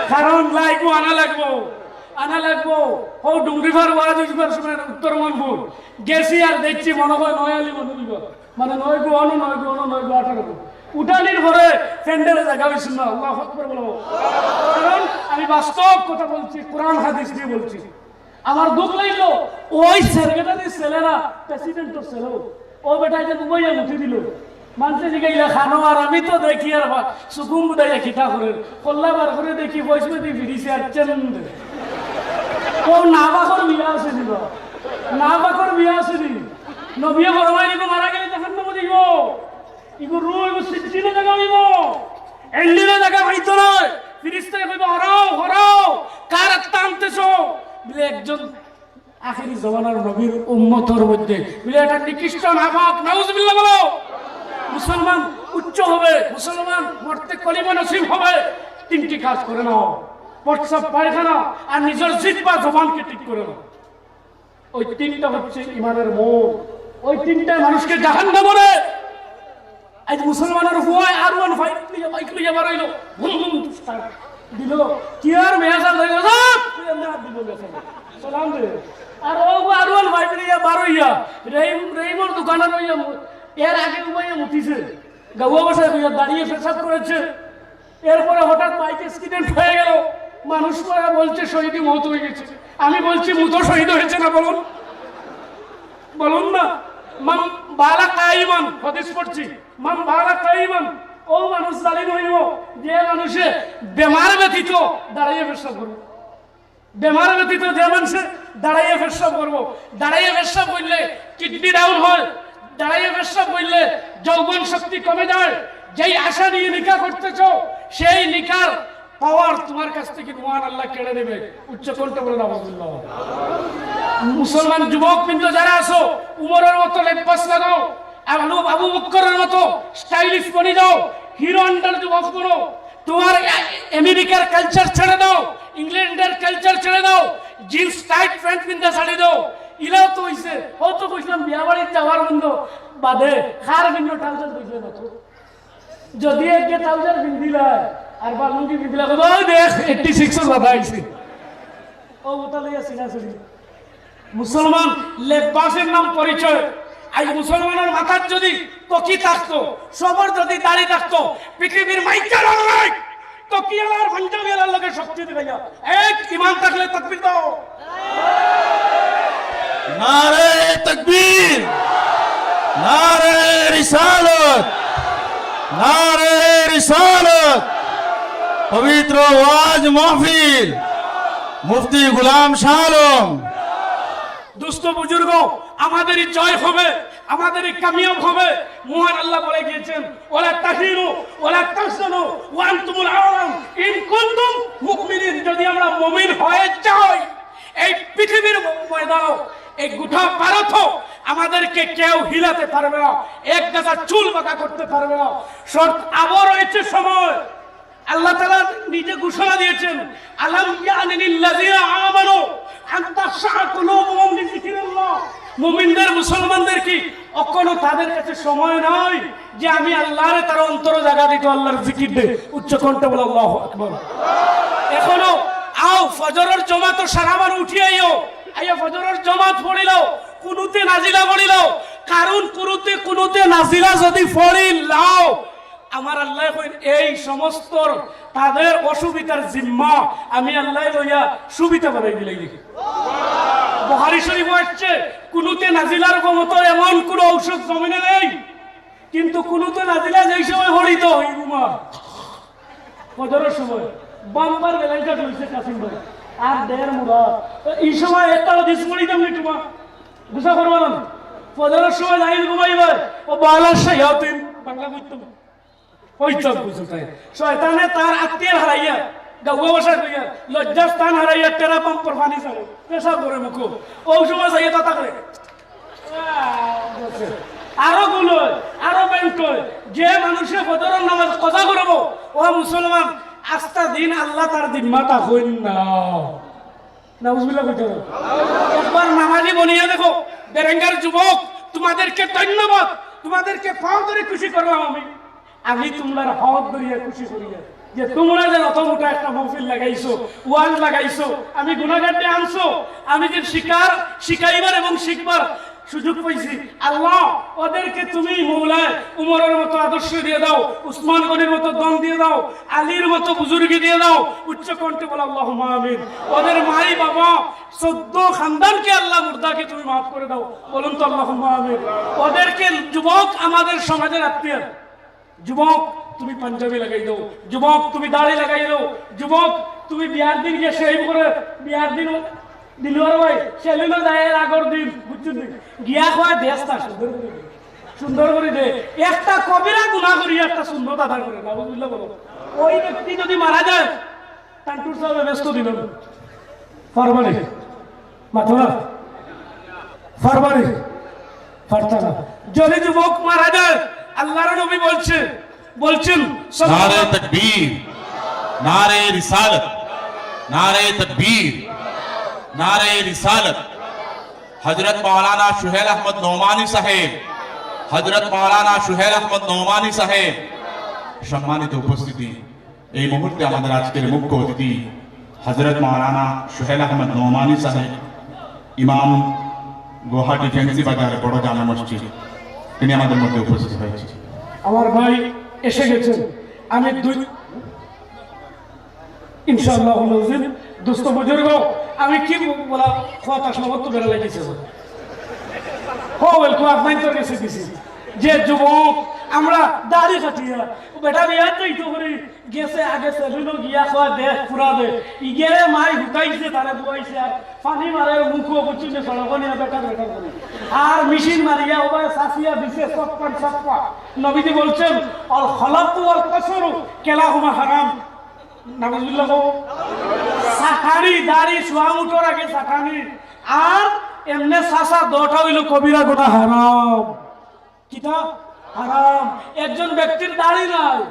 কারণ লাগবো, আনা লাগবো, আনা লাগবো। ও ডুংরিফার ওয়াজ হইবার সময় উত্তর মনপুর গেছি আর দেখছি মনে হয় নয় আলি মনে দিব। মানে নয় গো অনো, নয় গো অনো, নয় গো আঠারো গো। উঠানির পরে প্যান্ডেলে জায়গা হইছিল না। আল্লাহু আকবার বলো। কারণ আমি বাস্তব কথা বলছি, কোরআন হাদিস দিয়ে বলছি। আমার দুখ লাগলো, ওই সেক্রেটারির ছেলে না, প্রেসিডেন্টর ছেলে। ও বেটা এটা উবাইয়া মুতি দিল। মানষে জিগাইলা খানো আর আমি তো দেখি আর বা-, সুকুম বুদাইয়া খিতা করে। কল্লা বার করে দেখি বয়স মধ্যে ফিরিছে আর চেন। ও না বাকর বিয়া আছে নি বা? না বাকর বিয়া আছে নি? নবিয়ে ফরমাইলে তো মারা গেলে জাহান্নামে যাইব। ইগু রু, ইগু সিজিনে জায়গা হইব। এন্ডিনে জায়গা হইতো নয়। ফিরিস্তায় কইব, "হরাও, হরাও, কার আত্মা আনতেছো?" বলে, "একজন আখেরি জমানার নবীর উম্মতর মধ্যে।" বলে, "এটা নিকৃষ্ট নাপাক।" নাউজুবিল্লাহ বলো। মুসলমান উচ্চ হবে, মুসলমান মরতে কলিমা নসিব হবে। তিনটি কাজ করে নাও, প্রস্রাব পায়খানা আর নিজের জিহ্বা জবানকে ঠিক করে নাও। ওই তিনটা হচ্ছে ইমানের মূল। ওই তিনটায় মানুষকে জাহান্নামে নেয়। আজ মুসলমানের হুয়ায় আর ওয়ান ফাইভ লইয়া, বাইক লইয়া বার হইলো, ভুম ভুম start দিল। কি আর মেয়াজ আর ধরে, "আজাদ!" তুই এমনি হাত দিল মেয়াজ আর। সালাম দে। আর ও আর ওয়ান ফাইভ লইয়া বার হইয়া, রহিম, রহিমর দোকানে রইয়া মু-, এর আগে উবাইয়া মুতিছে। গাওয়া ভাষায় কইয়া দাঁড়িয়ে পেশাব করেছে। এরপরে হঠাৎ বাইক অ্যাক্সিডেন্ট হয়ে গেল, মানুষ পড়া বলছে শহীদি মত হয়ে গেছে। আমি বলছি, মুতো শহীদ হয়েছে না বলুন, বলুন না। মান বালা কাইমান, হাদিস পড়ছি, মান বালা কাইমান, ও মানুষ জালিম হইব যে মানুষে বেমার ব্যতীত দাঁড়াইয়া পেশাব করবে। বেমার ব্যতীত যে মানুষে দাঁড়াইয়া পেশাব করবো, দাঁড়াইয়া পেশাব করলে কিডনি ডাউন হয়, দাঁড়াইয়া পেশাব করলে যৌবন শক্তি কমে যায়, যেই আশা নিয়ে নিকা করতেছ, সেই নিকার পাওয়ার তোমার কাছ থেকে মহান আল্লাহ কেড়ে নেবে। উচ্চ কণ্ঠে বলুন, "নাউজুবিল্লাহ।" মুসলমান যুবকবৃন্দ যারা আছো, উমরের মতো লেবাস লাগাও, আবু, আবু বক্করের মতো স্টাইলিশ বনি যাও, হিরো হন্ডার যুবক বনো। তোমার আ-, আমেরিকার কালচার ছেড়ে দাও, ইংল্যান্ডের কালচার ছেড়ে দাও, জিন্স টাইট প্যান্ট পিন্দা ছাড়ি দাও। ইলাও তো হইছে, ও তো কইছিলাম বিয়া বাড়িত যাওয়ার বন্ধ বাদে, কার ভিন্ন ট্রাউজার বুঝবে না তো। যদি একে ট্রাউজার পিন্দিলায় আর বা লুঙ্গি পিন্দিলায়, কইবো, "ওই দেখ, এইটটি সিক্সর দাদা আইছে।" ও ওটা লইয়া সিনা সিনি। মুসলমান লেবাসের নাম পরিচয়। আজ মুসলমানের মাথার যদি টুপি থাকতো, সবার যদি দাড়ি থাকতো, পৃথিবীর মাইকার আল্লাহ টুপিআলার পাঞ্জাবিআলার লগে শক্তি দিলাইয়া। এক ইমান থাকলে তকবীর দাও। নারে তকবীর, নারে রিসালত, নারে রিসালত, পবিত্র ওয়াজ মাহফিল, মুফতি গোলাম শাহ আলম। দোস্ত বুজুর্গ, আমাদেরই জয় হবে, আমাদেরই কামিয়াব হবে। মহান আল্লাহ বলে গিয়েছেন, "ওয়ালা তাহিনু ওয়ালা তাহজানু ওয়া আনতুমুল আ'লাউনা ইন কুনতুম মুমিনিন।" যদি আমরা মুমিন হয়ে যাই, এই পৃথিবীর ময়দানও, এই গোটা ভারতও আমাদেরকে কেউ হিলাতে পারবে না, এক গাছা চুল বাঁকা করতে পারবে না। শর্ত আবার রয়েছে সময়। আল্লাহ তাআলা নিজে ঘোষণা দিয়েছেন, "আলাম ইয়ানি লিল্লাযিনা আমানু আন তাখশাআ কুলুবুহুম লিযিকরিল্লাহ।" মুমিনদের, মুসলমানদের কি এখনো তাদের কাছে সময় নাই যে আমি আল্লাহরে তার অন্তরে জাগা দিত আল্লাহর জিকির দে? উচ্চ কণ্ঠে বলো, "আল্লাহু আকবার।" এখনো আও, ফজরের জমাত সারা বার উঠি আইও, আইয়া ফজরের জমাত পড়িলাও, কুনুতে নাজিলা পড়িলাও, কারণ কুনুতে, কুনুতে নাজিলা যদি পড়িলাও, আমার আল্লাহ কইন, এই সমস্ত তাদের অসুবিধার জিম্মা আমি আল্লাহ লইয়া সুবিধা বানাই দিলাই। বুখারী শরীফ আসছে, কুনুতে নাজিলার ক্ষমতা এমন কোনো ঔষধ জমিনে নেই, কিন্তু কুনুতে নাজিলা যেই সময় পড়িত, ওই ঘুমা ফজরের সময় বাম্পার বেলাইটা চলছে কাসিম ভাই, আর দেড় মুড়া। তো এই সময় একটা হাদিস পড়িতাম নি তোমার, গুসা করবো না। ফজরের সময় লাইন ঘুমাইবার, ও বালা শায়াতিন, বাংলা করতাম। ওই চোখ বুঝো তাই। শয়তানে তার আত্মীয় হারাইয়া, গাউয়া ভাষা কইয়া, লজ্জাস্থান হারাইয়া, টেরা পাম্পর পানি ছাড়ে, পেশাব করে মুখো। ওই সময় যাইয়া তা তাকলে। আরো গুণ হয়, আরো ব্যাংক হয়। যে মানুষে ফজরের নামাজ কাজা করবো, ও মুসলমান, আস্তা দিন আল্লাহ তার জিম্মাটা হইন না। নাউজুবিল্লাহ কইতে হবে। একবার নামাজি বনিয়া দেখো, বেরেঙ্গার যুবক, তোমাদেরকে ধন্যবাদ, তোমাদেরকে পাও ধরে খুশি করলাম আমি। আমি তোমরার হক ধরিয়া খুশি করিয়া যে তোমরা যে অত মোটা একটা মহফিল লাগাইছো, ওয়াজ লাগাইছো, আমি গুনাহগাররে আনছো, আমি যে শিকার, শিখাইবার এবং শিখবার সুযোগ পাইছি। আল্লাহ, ওদেরকে তুমি মৌলায় উমরের মতো আদর্শ দিয়ে দাও, উসমান গনির মতো দম দিয়ে দাও, আলীর মতো বুজুর্গি দিয়ে দাও। উচ্চ কণ্ঠে বলো, "আল্লাহুম্মা আমিন।" ওদের মাই বাবা, চোদ্দ খানদানকে আল্লাহ মুর্দাকে তুমি মাফ করে দাও। বলুন তো, "আল্লাহুম্মা আমিন।" ওদেরকে যুবক আমাদের সমাজের আত্মীয়, যুবক, তুমি পাঞ্জাবি লাগাই দাও, যুবক, তুমি দাড়ি লাগাই দাও, যুবক, তুমি বিয়ার দিন গিয়া শেভ করে, বিয়ার দিন দিলওয়ার ভাই সেলুনে যায় এর আগর দিন, বুঝছেন নি? গিয়া কয়, "দেশটা সুন্দর করে দে, সুন্দর করে দে।" একটা কবিরা গুনাহ করি একটা সুন্নত আদায় করে, নাউজুবিল্লাহ বলো। ওই ব্যক্তি যদি মারা যায়, তান্টুর সাহেব ব্যস্ত দিল, পারবানি, মাথা পারবানি, পারতা না। যদি যুবক মারা যায়, আল্লাহর নবী বলছে, বলছেন, নারে তকবীর, নারে রিসালত, নারে তকবীর, নারে রিসালত। হযরত মাওলানা সুহেল আহমদ নোমানী সাহেব, হযরত মাওলানা সুহেল আহমদ নোমানী সাহেব, সম্মানিত উপস্থিতি, এই মুহূর্তে আমাদের আজকের মুখ্য অতিথি হযরত মাওলানা সুহেল আহমদ নোমানী সাহেব, ইমাম গুয়াহাটি ফেন্সি বাজার বড় জামে মসজিদ, তিনি আমাদের মধ্যে উপস্থিত হয়েছেন। আমার ভাই এসে গেছেন, আমি দুই, ইনশাআল্লাহ, দোস্ত বুজুর্গ, আমি কি বলা, কথা সমস্ত বেড়া লাগিয়েছে। হো, ওয়েলকাম, আপনার তো গেছে দিছি। যে যুবক আমরা দাড়ি কাটিয়া, ও বেটা বিয়াত যাইতো করি, গেছে আগে সেলুনো গিয়া কয় দেখ পুরা দে। ইগেরে মাই হুকাইছে, তারে ধুয়াইছে, আর পানি মারে মুখো বুঝছি না, সড়কো নিয়া বেটা বেটা করে। আর মেশিন মারিয়া ওবায় সাফিয়া দিছে, সফান সফা। নবীজি বলছেন, "আল খলাকু ওয়াল কাসরু কিলাহুমা হারাম।" নাউজুবিল্লাহ কও। ছাটানি, দাড়ি চুয়া মুঠর আগে ছাটানি। আর এমনে চাচা দোটা অইলো কবিরা গুনাহ, হারাম। কিতা? হারাম। একজন ব্যক্তির দাড়ি নাই,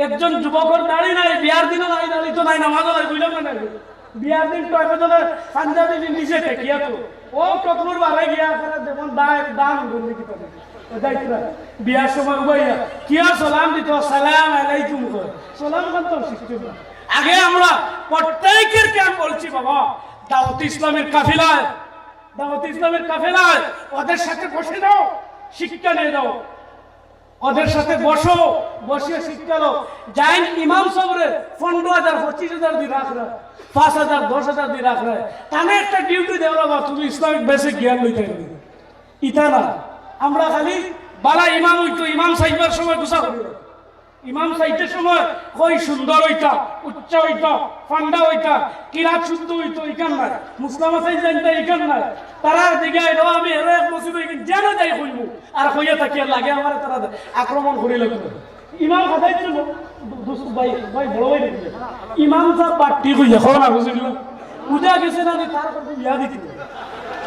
একজন যুবকর দাড়ি নাই, বিয়ার দিনও নাই, দাড়ি তো নাই, নামাজও নাই, বুঝলাম না নাই। বিয়ার দিন তো একজনের পাঞ্জাবি নিচে ঠেকিয়া তো, ও টকলুর বারে গিয়া করে যেমন দায়, দান উঠুন নাকি তাদের। ও যাইতরা, বিয়ার সময় উবাইয়া, কিয়া সালাম দিত, "সালাম আলাইকুম" কয়। সালাম খান তো শিখতে না। আগে আমরা প্রত্যেকেরকে আমি বলছি, বাবা, দাওয়াত ইসলামের কাফেলায়, দাওয়াত ইসলামের কাফেলায় ওদের সাথে বসে যাও, শিক্ষা নিয়ে যাও। ওদের সাথে বসো, বসিয়া শিক্ষা লও। যাইন ইমাম সাবরে পনেরো হাজার, পঁচিশ হাজার দি রাখরা, পাঁচ হাজার, দশ হাজার দি রাখরা। তানে একটা ডিউটি দেও, "বাবা, তুমি ইসলামিক বেসিক জ্ঞান লইতে হবে।" ইতা না, আমরা খালি বালা ইমাম অইতো, ইমাম সাইবার সময় গুছা করি। ইমাম সাইবার সময় কই সুন্দর অইতা, উচ্চা অইতা, ফান্ডা অইতা, কিরাত শুদ্ধ অইতো, ইখান নাই। মুসলামা সাইজ জানতা, ইখান নাই। তারার দিকে এলো আমি এরো এক মসজিদ অই যেন যাই কইমু। আর কইয়া থাকি আর লাগে আমার তারা আক্রমণ করি লাগবে। ইমাম খাদাই ছিল, দুস-, ভাই, ভাই, বড় ভাই দেখলে। ইমাম সাহেব বাট্টি কইয়া, কও না, বুঝলি? বুঝা গেছে না যে তার প্রতি ইয়া দিতে।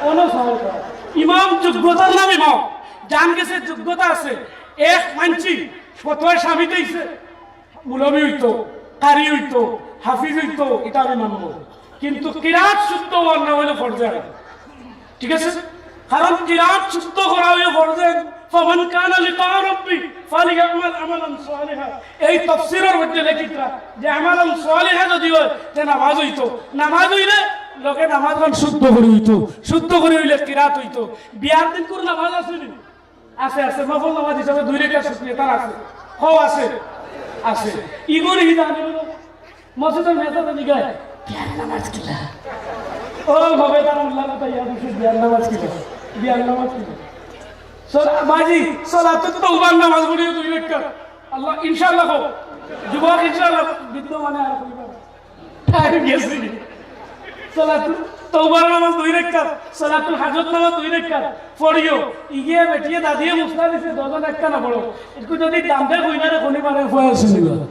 কোনো সমস্যা নাই। ইমাম যোগ্যতার নাম ইমাম। জান গেছে যোগ্যতা আছে। এক মানছি, ফতোয়া স্বামী দিছে। মৌলভী অইতো, কারি অইতো, হাফিজ অইতো, ইটা আমি মানবো। কিন্তু কিরাত শুদ্ধ অওয়ার নাম অইলো ফরজে আইন। ঠিক আছে? কারণ কিরাত শুদ্ধ করা অইলো ফরজে আইন। "ফামান কানা লিকা রাব্বি ফালিয়ামাল আমালান সালিহা।" এই তাফসীরের মধ্যে লেখিতরা যে আমালান সালিহা যদি অয়, তে নামাজ অইতো। নামাজ অইলে লগে নামাজ খান শুদ্ধ করি অইতো। শুদ্ধ করি অইলে কিরাত অইতো। বিয়ার দিন কুর নামাজ আছে নি? আছে, আছে। নফল নামাজ হিসাবে দুই রেকাত শুকরিয়া তার আছে। হও আছে। আছে। ইগরি হি জানে না। মসজিদর মেয়েটা তো জিগায়, "বিয়ার নামাজ কিলা?" ও ভাবে তার উল্লাহ কথা ইয়া দিছে, "বিয়ার নামাজ কিলা? বিয়ার নামাজ কিলা?" সলা-, বাজি, সলাতুত তওবার নামাজ পড়িও দুই রেকাত। আল্লাহ, ইনশাআল্লাহ কও। যুবক ইনশাআল্লাহ, বৃদ্ধ মানে আর কইবা না। টাইম গেছে। সলাতুত তওবার নামাজ দুই রেকাত, সলাতুল হাজত নামাজ দুই রেকাত। পড়িও, ইগিয়ে বেটিয়ে দাদিয়ে মুসলা দিছে, দুইজন একটা না পড়ো। একটু যদি দামদে কই না রে, কোনি মারে ফুয়া আছে নিবা।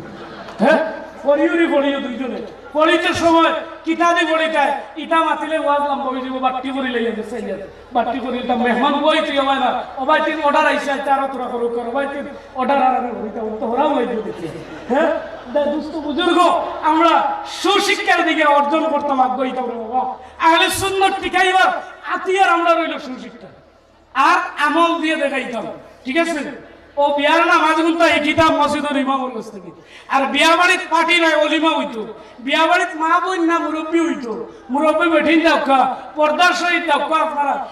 হ্যাঁ? পড়িও রে, পড়িও দুইজনে। পড়িতে সময় কিতা দি পড়িতায়, ইটা মাতিলে ওয়াজ লম্বা অই যাইবো, বাট্টি করি লইয়া গেছে ইয়া। বাট্টি করি ইটা মেহমান বই তুই আমায় না। ও ভাই, তিন অর্ডার আইছে, আইতে আরো তোরা করুক, করো ভাই, তিন অর্ডার আর আমি হইতাম, তো ওরাও হয়ে দিতে। হ্যাঁ? দে দোস্ত বুজুর্গ, আমরা সুশিক্ষার দিকে অর্জন করতাম আগ্রহী তো বাবা। আহলে সুন্নত টিকাইবার আতিয়ার আমরা রইল সুশিক্ষা। আর আমল দিয়ে দেখাইতাম। ঠিক আছে? ও বিয়ার নামাজ গুনতা এই কিতাব মসজিদর ইমামর কাছ থেকে। আর বিয়া বাড়িত পার্টি নাই, অলিমা অইতো। বিয়া বাড়িত মা বইন না মুরব্বি অইতো। মুরব্বি বেঠিন যাউক্কা, পর্দার সহিত যাউক্কা, আপনারা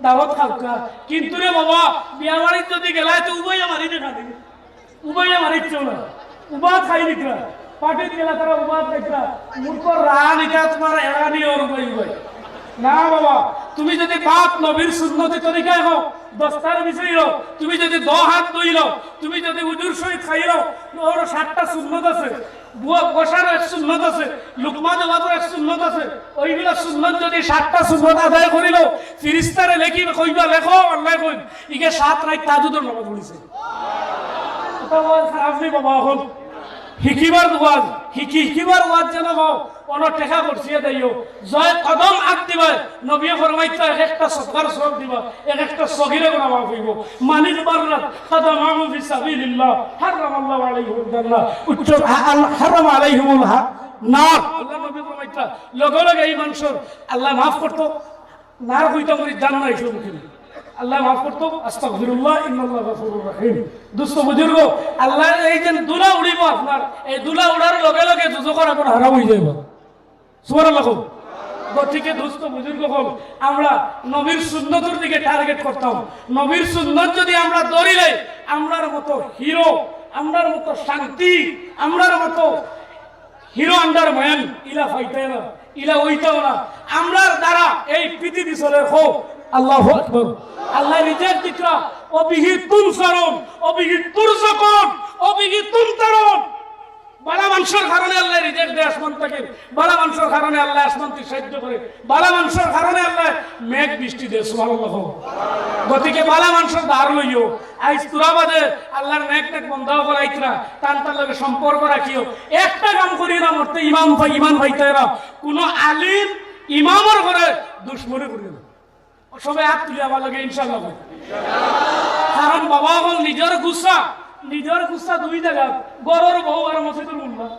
দাওয়াত খাউক্কা। কিন্তু রে বাবা, বিয়া বাড়িত যদি গেলায় তো উবাইয়া মারি দেখা দিবি। উবাইয়া মারিচ্ছেও না। উবাত খাই নিকরা। পার্টিত গেলা তারা উবাত খাইতরা। মূর্খ রান ইটা তোমার এড়ানি ওর উবাই উবাই। না বাবা, তুমি যদি বাপ নবীর সুন্নতি তরিকায় হও, দস্তার বিষয় হও, তুমি যদি দ হাত ধইল, তুমি যদি উজুর সহিত খাইল, ওর সাতটা সুন্নত আছে। বুয়া বসার এক সুন্নত আছে, লুকমা দেওয়ার এক সুন্নত আছে। ওইগুলা সুন্নত যদি সাতটা সুন্নত আদায় করিল, ফিরিস্তারে লেখি কইবা, "লেখো, আল্লাহ কইন, ইগে সাত রাইত তাহাজ্জুদর নামাজ পড়িছে।" এটা ওয়াজ খারাপ নি বাবা, এখন হিকিবার ওয়াজ, হিকি, হিকিবার ওয়াজ যেন হও, অনো টেকা করছিয়ে দেইও। জয় কদম আগ দিবায়, নবী ফরমাইতা এক একটা সদকার সওয়াব দিবা, এক একটা সগিরে গুনাহ মাফ অইবো। মানিক বাররাত কদমাহু ফি সাবিলিল্লাহ, হারামাল্লাহু আলাইহিল জান্নাহ। উচ্চ, আ-, আল-, হারাম আলাইহিমুল হা-, নার। আল্লাহ নবী ফরমাইতা, লগে লগে এই মানুষর আল্লাহ মাফ করতো। নার কইতা করি জান্নাত আইসো মুখে। আল্লাহ মাফ করতো, আস্তাগফিরুল্লাহ, ইন্নাল্লাহ গাফুরুর রহিম। দোস্ত বুজুর্গ, আল্লাহ এই যে ধুলা উড়িবো আপনার, এই ধুলা উড়ার লগে লগে দুজখর আগুন হারাম অই যাইবো। সুবহানাল্লাহ কও। গতিকে দোস্ত বুজুর্গ অকল, আমরা নবীর সুন্নতর দিকে টার্গেট করতাম। নবীর সুন্নত যদি আমরা ধরিলে, আমরার মতো হিরো, আমরার মতো শান্তি, আমরার মতো হিরো আন্ডার ম্যান ইলা পাইতায় না, ইলা অইতাও না। আমরার দ্বারা এই পৃথিবী চলে হোক, আল্লাহু আকবার। আল্লায় রিজিক দিতরা, "ওয়া বিহি তুনসারুন, ওয়া বিহি তুরযাকুন, ওয়া বিহি তুমতারুন।" বালা মানষর কারণে আল্লায় রিজিক দেয় আসমান থাকি, বালা মানষর কারণে আল্লায় আসমান থাকি সাহায্য করে, বালা মানষর কারণে আল্লায় মেঘ বৃষ্টি দেয়। সুবহানাল্লাহ। গতিকে বালা মানষর ধার লইও, আইজ তুরা বাদে আল্লার নেক নেক বন্দা অকল আইতরা, তান তান লগে সম্পর্ক রাখিও। একটা কাম করিও না, মরতে ইমাম ভাই, ইমান ভাইতাইরা, কুনু আলিম ইমামর ঘরে দুশমনি করিও না। সবে আত তুলি আমার লগে ইনশাআল্লাহ কই। কারণ বাবা অকল নিজর গুসা, নিজর গুসা দুই জাগাত, ঘরর বউ আর মসজিদর মুল্লা।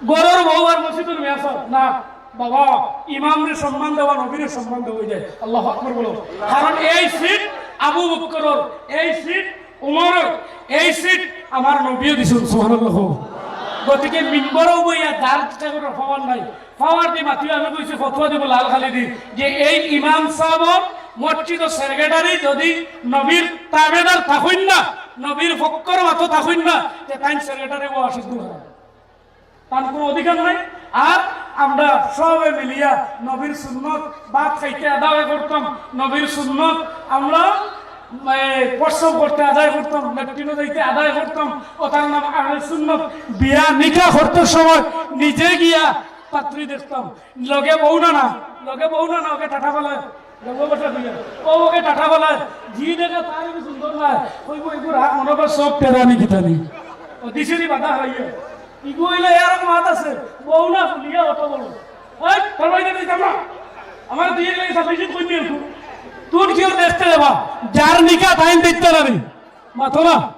ঘরর বউ আর মসজিদর মেসাব না। বাবা, ইমামরে সম্মান দেওয়া নবীরে সম্মান দেওয়া অই যায়। আল্লাহু আকবার বলো। কারণ এই সিট আবু বকরর, এই সিট উমরর, এই সিট আমার নবীয়ে দিছইন, সুবহানাল্লাহ। গতিকে মিম্বরো বইয়া যার ইচ্ছা করে পাওয়ার নাই, পাওয়ার দি মাতিও। আমি কইছি ফতোয়া দিব লাল খালি দি যে এই ইমাম সাহেব মসজিদর সেক্রেটারি যদি নবীর তাবেদার থাকইন না, নবীর ফক্কর মাতো থাকইন না, তে তাইন সেক্রেটারি ও অসুদ্ধ হয়। তার কোনো অধিকার নাই। আর আমরা সবে মিলিয়া নবীর সুন্নত, ভাত খাইতে আদায় করতাম, নবীর সুন্নত আমরা, এ, প্রস্রাব করতে আদায় করতাম, লেট্রিনও যাইতে আদায় করতাম, ওটার নাম আহলে সুন্নত। বিয়া নিকা করতে সময় নিজে গিয়া পাত্রী দেখতাম, লগে বউ না, না, লগে বউ না, না, ওকে টাটা বলে, লগে বসে দিয়ে, ও ওকে টাটা বলে, জি দেখে তার কি সুন্দর না, ওই বউ এগুলো রাগ মনে করে সব টেরানি কিতানি। ও দিশারি বাধা হইয়া, ইগু হইলে এর মাত আছে, বউ না ফুলিয়া অত বড়। এই, তোর বাড়িতে তুই যাবো না? আমার দিয়ে গেলে সাবমিশন করবি একটু। তুই কেউ দেখতে যাবা, যার নিকা তাইন দেখতে পারি। মাতো না।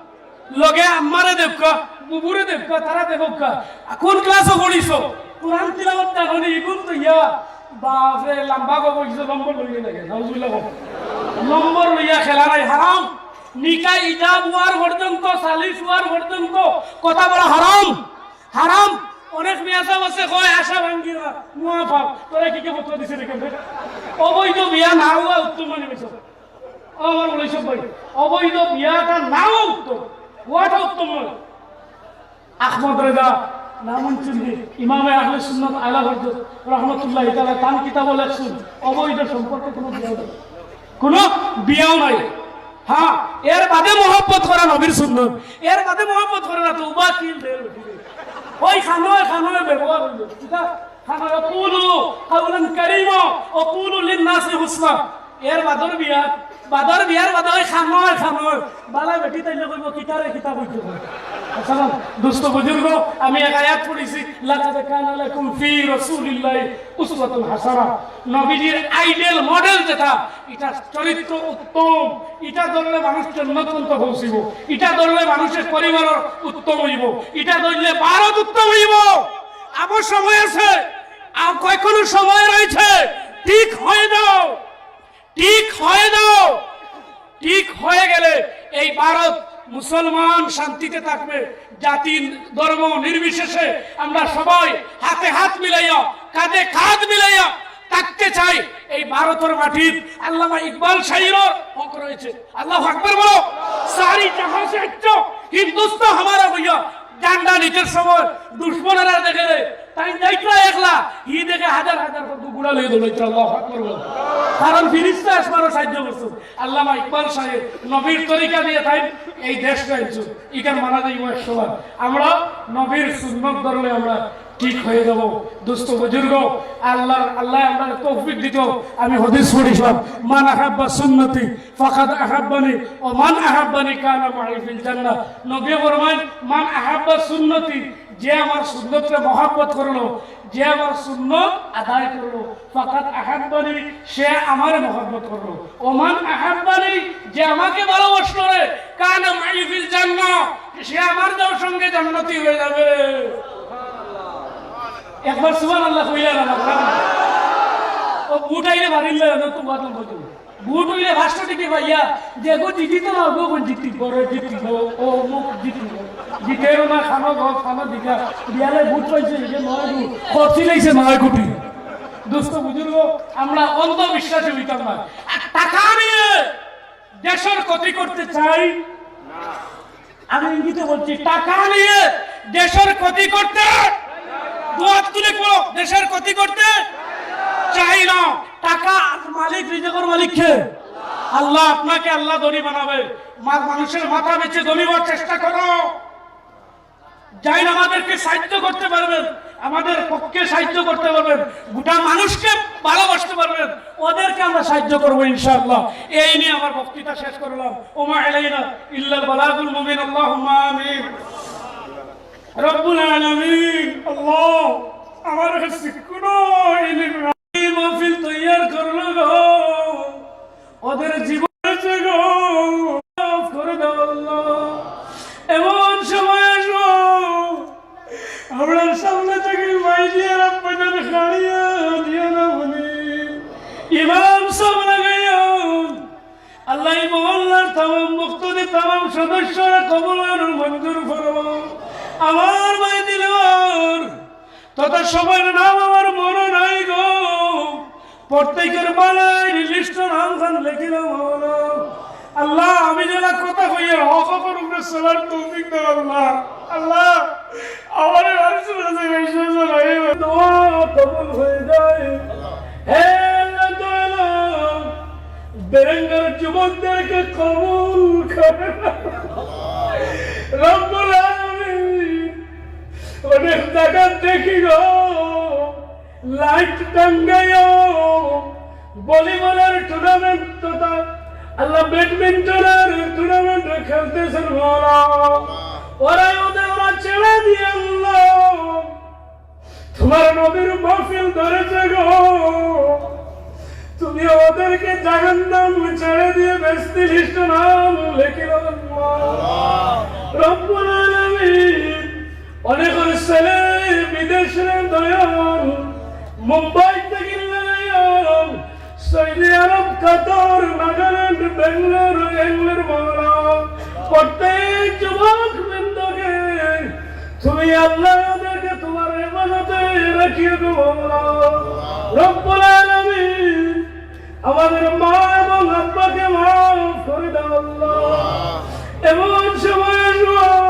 লগে আম্মারে দেখবা, বুবুরে দেখবা, তারা দেখবা। কোন ক্লাসে পড়িছো? কোরআন তিলাওয়াত না হলে ইগুন তো ইয়া, বাপরে, লম্বা গো বইছো, নম্বর লইয়ে লাগে, নাউজুবিল্লাহ গো। নম্বর লইয়া খেলা নাই, হারাম। নিকা ইজাব হওয়ার পর্যন্ত, সালিশ হওয়ার পর্যন্ত কথা বলা হারাম, হারাম। অনেক মেয়াসাব আছে, কয় আশা ভাঙ্গি না, মুয়া পাপ। তোরা কি কে ফতোয়া দিছে রে কেমনে? অবৈধ বিয়া না হওয়া উত্তম মনে হইছে। ও আমার মৌলভী সাহেব ভাই, অবৈধ বিয়াটা নাও উত্তম, হওয়াটা উত্তম নয়। আহমদ রেজা নামুন চিনবি, ইমামে আহলে সুন্নত আলা হজরত রহমতুল্লাহ তাআলা তান কিতাব লেখছইন, অবৈধ সম্পর্কে কোনো বিয়া নাই, কোনো বিয়াও নাই। হ্যাঁ, এর বাদে মহব্বত করা নবীর সুন্নত, এর বাদে মহব্বত করা না তো উবা কিল দের উঠি রে। ওই খানোয় খানোয় ব্যবহার হইল, ঠিক আছে? খানোয় কুলু কাউলান কারীমা ওয়া কুলু লিন-নাসি হুসনা। এর বাদর বিয়া, বাদর বিয়ার বাদে ওই খানোয় খানোয় বালা বেটি তাইলে কইব, "কিতারে কিতা কইতে কয়?" আসসালাম, দোস্ত বুজুর্গ, আমি এক আয়াত পড়ছি, "লাকাদ কানা লাকুম ফি রাসূলিল্লাহি উসওয়াতুন হাসানা।" নবীজির আইডল মডেল যেটা, এটা চরিত্র উত্তম, এটা ধরলে মানুষ জন্নত পর্যন্ত পৌঁছিব, এটা ধরলে মানুষের পরিবার উত্তম হইব, এটা ধরলে ভারত উত্তম হইব। আবার সময় আছে, আর কয়েকগুলো সময় রয়েছে, ঠিক হয়ে যাও, ঠিক হয়ে যাও। ঠিক হয়ে গেলে এই ভারত মুসলমান শান্তিতে থাকবে। জাতি ধর্ম নির্বিশেষে আমরা সবাই হাতে হাত মিলাইয়া, কাঁধে কাঁধ মিলাইয়া থাকতে চাই। এই ভারতের মাটিত আল্লামা ইকবাল শাহীরর হক রয়েছে। আল্লাহু আকবার বলো। সারি জাহাঁ সে আচ্ছা হিন্দুস্তান হামারা ভইয়া। ঝান্ডা নিতে সময় দুশমনেরা দেখে রে, তাই যাইতরা একলা, হি দেখে হাজার হাজার গুড়া লইয়া দৌড়াইতরা। আল্লাহু আকবার বলো। কারণ ফিরিস্তা আসমানও সাহায্য করছে। আল্লামা ইকবাল সাহেব নবীর তরিকা দিয়ে তাই এই দেশ আনছে। ইখান মানা যাইব একশো বার। আমরা নবীর সুন্নত ধরলে আমরা ঠিক হয়ে যাব। দোস্ত বুজুর্গ, আল্লাহ, আল্লাহ আমরা তৌফিক দিত। আমি হাদিস পড়ছিলাম, "মান আহাব্বা সুন্নতি ফাকাদ আহাব্বানি, ওয়া মান আহাব্বানি কানা মাই ফিল জান্নাহ।" নবী ফরমান, "মান আহাব্বা সুন্নতি", যে আমার সুন্নতরে মহব্বত করলো, যে আমার সুন্নত আদায় করলো, "ফাকাদ আহাব্বানি", সে আমারে মহব্বত করলো। "ওয়া মান আহাব্বানি", যে আমাকে ভালোবাসলো রে, "কানা মাই ফিল জান্নাহ", সে আমার যাওয়ার সঙ্গে জান্নাতি হয়ে যাবে। একবার সুবহানাল্লাহ কইলা না, বাবা? ও বুট আইলে বাড়ির লাগে না, তো বাদ নম্বর দিব। বুট হইলে পাঁচশো টিকে পাইয়া, দেখো জিতি তো না, গো জিতি, বড় জিতি, গো, ও মুখ জিতি, গো। জিতেরও না, খানো গো, খানো দিঘা। বিয়ালে বুট পাইছে, এই যে নয় গো, খরচি লাইছে নয় কোটি। দোস্ত বুজুর্গ, আমরা অন্ধবিশ্বাসী হইতাম না। আর টাকা নিয়ে দেশের ক্ষতি করতে চাই। আমি ইঙ্গিতে বলছি, টাকা নিয়ে দেশের ক্ষতি করতে, দোয়াত তুলে পড়ো, দেশের ক্ষতি করতে চাই না। টাকার মালিক, রিজিকর মালিক কে? আল্লাহ। আপনাকে আল্লাহ ধনী বানাবে। মা-, মানুষের মাথা বেচে ধনী হওয়ার চেষ্টা করো। যাইন আমাদেরকে সাহায্য করতে পারবেন, আমাদের পক্ষে সাহায্য করতে পারবেন, গোটা মানুষকে ভালোবাসতে পারবেন, ওদেরকে আমরা সাহায্য করবো ইনশাআল্লাহ। এই নিয়ে আমার বক্তৃতা শেষ করলাম। ওমা আলাইনা ইল্লাল বালাগুল মুবিন। আল্লাহুম্মা আমিন। রব্বুল আলামিন, আল্লাহ, আমার কাছে কোনো ইলিম নাই। এই মাহফিল তৈয়ার করলো গো, ওদের জীবন গো, মাফ করে দাও আল্লাহ। এমন সময় আসবো, আমরার সামনে থাকি মাইজিয়ার আব্বাজান খাড়িয়া দিয়া না বলি, ইমাম সাহেব লাগাইয়া, আল্লাহ, এই মহল্লার তামাম মুক্তাদি, তামাম সদস্যরা কবুল আর মঞ্জুর ফরমাও। আমার ভাই দিলওয়ার তথা সবার নাম আমার মনে নাই গো, প্রত্যেকের বালাইর লিস্টে নাম খান লেখিলাও মাওলা। আল্লাহ, আমি যেলা কথা কইয়ার হক হকর উপরে চলার তৌফিক দাও আল্লাহ। আল্লাহ, আমারে মানুষের কাছে বিশ্বাস নাই। দোয়া কবুল হয়ে যায়। হে আল্লাহ, দয়ালু, বেরেঙ্গার যুবকদেরকে কবুল করে। রব্বুল আলামিন, অনেক জায়গা দেখি গো, লাইট টাঙ্গাইও, ভলিবলের টুর্নামেন্ট তথা আল্লাহ ব্যাডমিন্টনের টুর্নামেন্ট খেলতেছেন মাওলা। ওরা ওদের ওরা ছেড়ে দিয়ে আল্লাহ, তোমার নবীর মাহফিল ধরেছে গো, তুমি ওদেরকে জাহান্নাম ছেড়ে দিয়ে বেহেশতি লিস্টে নাম লেখিলাও আল্লাহ। রব্বুল আলামিন, অনেক ছেলে বিদেশে দয়াল, মুম্বাই থেকে লাগাইয়া সৌদি আরব, কাতার, নাগাল্যান্ড, বেঙ্গালোর, ইংল্যান্ড মাওলা, প্রত্যেক যুবক বৃন্দকে তুমি আল্লাহ ওদেরকে তোমার হেফাজতে রাখিও গো মাওলা। রব্বুল আলামিন, আমাদের মা এবং আব্বাকে মাফ করে দাও আল্লাহ। এমন সময় আসবো,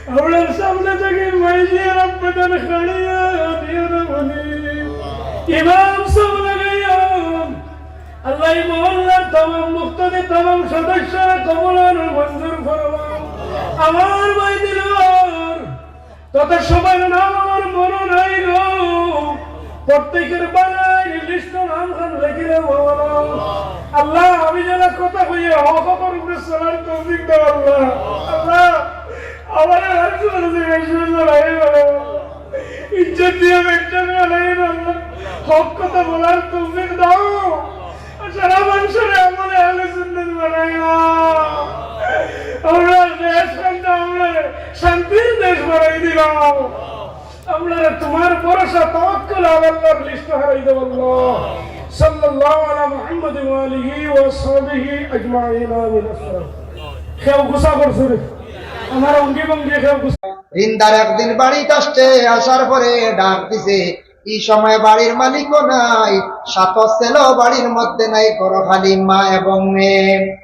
আমরার সামনে থাকি মাইজিয়ার আব্বাজান খাড়িয়া দিয়া না বলি, ইমাম সাহেব লাগাইয়া, আল্লাহ, এই মহল্লার তামাম মুক্তাদি, তামাম সদস্যরা কবুল আর মঞ্জুর ফরমাও। আমার ভাই দিলওয়ার তথা সবার নাম আমার মনে নাই গো, প্রত্যেকের বালাইর লিস্টে নাম খান লেখিলাও মাওলা। আল্লাহ, আমি যেলা কথা কইয়ার হক হকর উপরে চলার তৌফিক দাও আল্লাহ। আল্লাহ, আমারে মানুষের কাছে বিশ্বাস নাই বানাও। ইজ্জত দিয়া বেচা বানাই আল্লাহ। হক কথা বলার তৌফিক দাও। সারা মানুষের আমলে আহলে সুন্নত বানাইও। আমরার দেশ খানটা আমরার শান্তির দেশ বানাই দিলাও। আমরারে তোমার ভরসা তাওয়াক্কুল আলাল্লাহর লিস্টে হারাই দাও আল্লাহ। সাল্লাল্লাহু আলা মুহাম্মাদ ওয়া আলিহি ওয়া সাহবিহি আজমাইন। আমিন। আসসালাম। কেউ গুসা করছে রে? আমার অঙ্গি ভঙ্গি কেউ গুসা। রিন্দার একদিন বাড়িত আসছে, আসার পরে ডাক দিছে, এই সময় বাড়ির মালিকও নাই, সাত ছেলেও বাড়ির মধ্যে নাই, ঘর খালি মা এবং মেয়ে।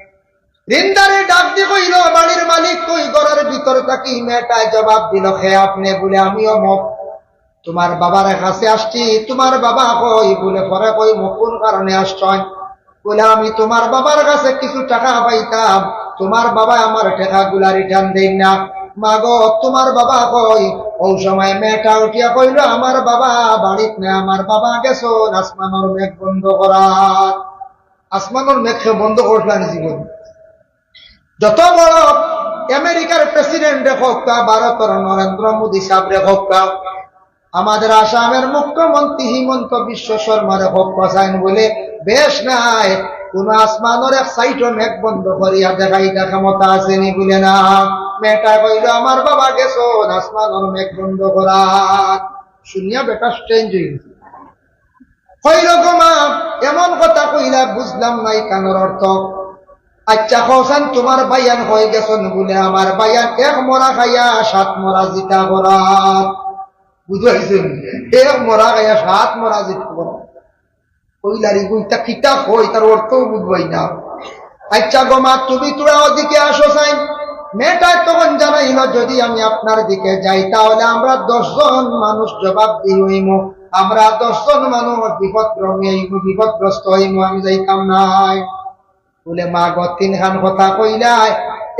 রিন্দারে ডাক দি কইল, "বাড়ির মালিক কই?" ঘরের ভিতর থাকি মেয়েটায় জবাব দিল, "কে আপনি?" বলে, "আমি অমুক, তোমার বাবার কাছে আসছি।" "তোমার বাবা কই?" বলে, "পরে কইমু কোন কারণে আসছইন।" বলে, "আমি তোমার বাবার কাছে কিছু টাকা পাইতাম, তোমার বাবায় আমার টাকাগুলা রিটার্ন দেইন না। মা গো, তোমার বাবা কই?" অউ সময় মেয়েটা উঠিয়া কইল, "আমার বাবা বাড়িত নাই, আমার বাবা গেছইন আসমানর মেঘ বন্ধ করাত।" আসমানর মেঘ কে বন্ধ করছলা নি জীবন? যত বড় আমেরিকার প্রেসিডেন্ট রে হোক কা, ভারতর নরেন্দ্র মোদী সাহেব রে হোক কা, আমাদের আসামের মুখ্যমন্ত্রী হিমন্ত বিশ্ব শর্মা রে হোক কা, চাইন বলে বেশ নাই, কোন আসমানর এক সাইডও মেঘ বন্ধ করিয়া দেখাইতা ক্ষমতা আছে নি বলে না। মেয়েটা কইল, "আমার বাবা গেছইন আসমানর মেঘ বন্ধ করাত।" শুনিয়া বেটা স্ট্রেঞ্জ হয়ে গেছে। কইল, "গো মা, এমন কথা কইলা, বুঝলাম না ইখানর অর্থ। আচ্ছা, কওছাইন তোমার ভাইয়াইন কই গেছইন?" বলে, "আমার ভাইয়াইন এক মরা খাইয়া সাত মরা জিতা করাত।" বুঝাইছে নি? এক মরা খাইয়া সাত মরা জিতা করাত। কইলা রে, ইতা কিতা কয়, তার অর্থও বুঝবায় না। আচ্ছা গো মা, তুমি তোরা ওদিকে আসো চাইন। মেয়েটায় তখন জানাইল, "যদি আমি আপনার দিকে যাই, তাহলে আমরা দশ জন মানুষ জবাবদিহি হইমু।" আমরা দশ জন মানুষ বিপদগ্রস্ত অইমু, বিপদগ্রস্ত অইমু, আমি যাইতাম নায়। বলে, মা গো, তিনখান কথা কইলায়,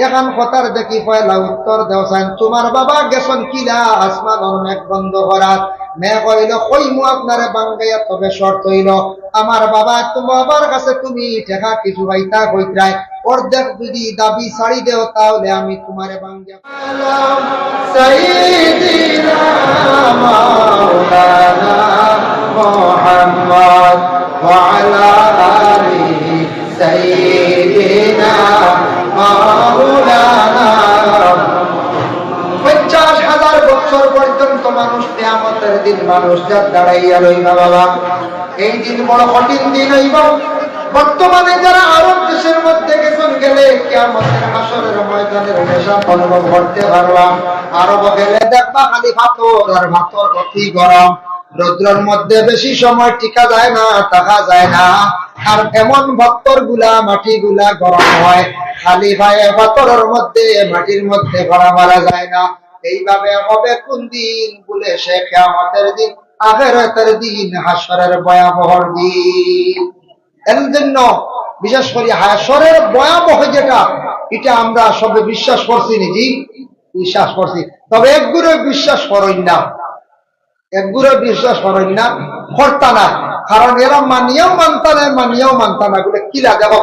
এখান কথার দেখি পয়লা উত্তর দেও চাইন, তুমার বাবা গেছইন কিলা আসমানর মেঘ বন্ধ করাত? মেঘ অইলো, কইমু আপনারে বাঙ্গাইয়া, তবে শর্ত অইলো, আমার বাবা, তুমার বাবার কাছে তুমি টেকা কিছু পাইতা কইতরায়, অর্ধেক যদি দাবি ছাড়ি দেও, তাহলে আমি তুমারে বাঙ্গাইয়া। সাইয়্যিদিনা মাওলানা মুহাম্মদ ওয়া আলা আলি সাইয়্যিদিনা মাওলানা। পঞ্চাশ হাজার বছর পর্যন্ত মানুষ কিয়ামতের দিন মানুষ জাত দাঁড়াইয়া রইবা বাবা। এই দিন বড় কঠিন দিন অইবো। বর্তমানে যারা আরব দেশের মধ্যে গেছইন, গেলে কিয়ামতের হাশরের ময়দানের নেশা অনুভব করতে পারবা। আরব গেলে দেখবা খালি পাথর আর পাথর, অতি গরম। রৌদ্রর মধ্যে বেশি সময় টিকা যায় না, থাকা যায় না। আর এমন পাথরগুলা, মাটিগুলা গরম হয়, খালি পায়ে পাথরর মধ্যে, মাটির মধ্যে পড়া মারা যায় না। এইভাবে হবে কোন দিন? বলে, সে কিয়ামতের দিন, আখেরাতের দিন, হাশরের ভয়াবহর দিন। এর জন্য বিশেষ করি হাশরের ভয়াবহ যেটা, এটা আমরা সবে বিশ্বাস করছি নি? জি, বিশ্বাস করছি। তবে একগুরে বিশ্বাস করইন না, একগুরে বিশ্বাস করইন না, করতা না। কারণ এরা মানিয়াও মানতা না, মানিয়াও মানতা না, বলে কিলা দেখো।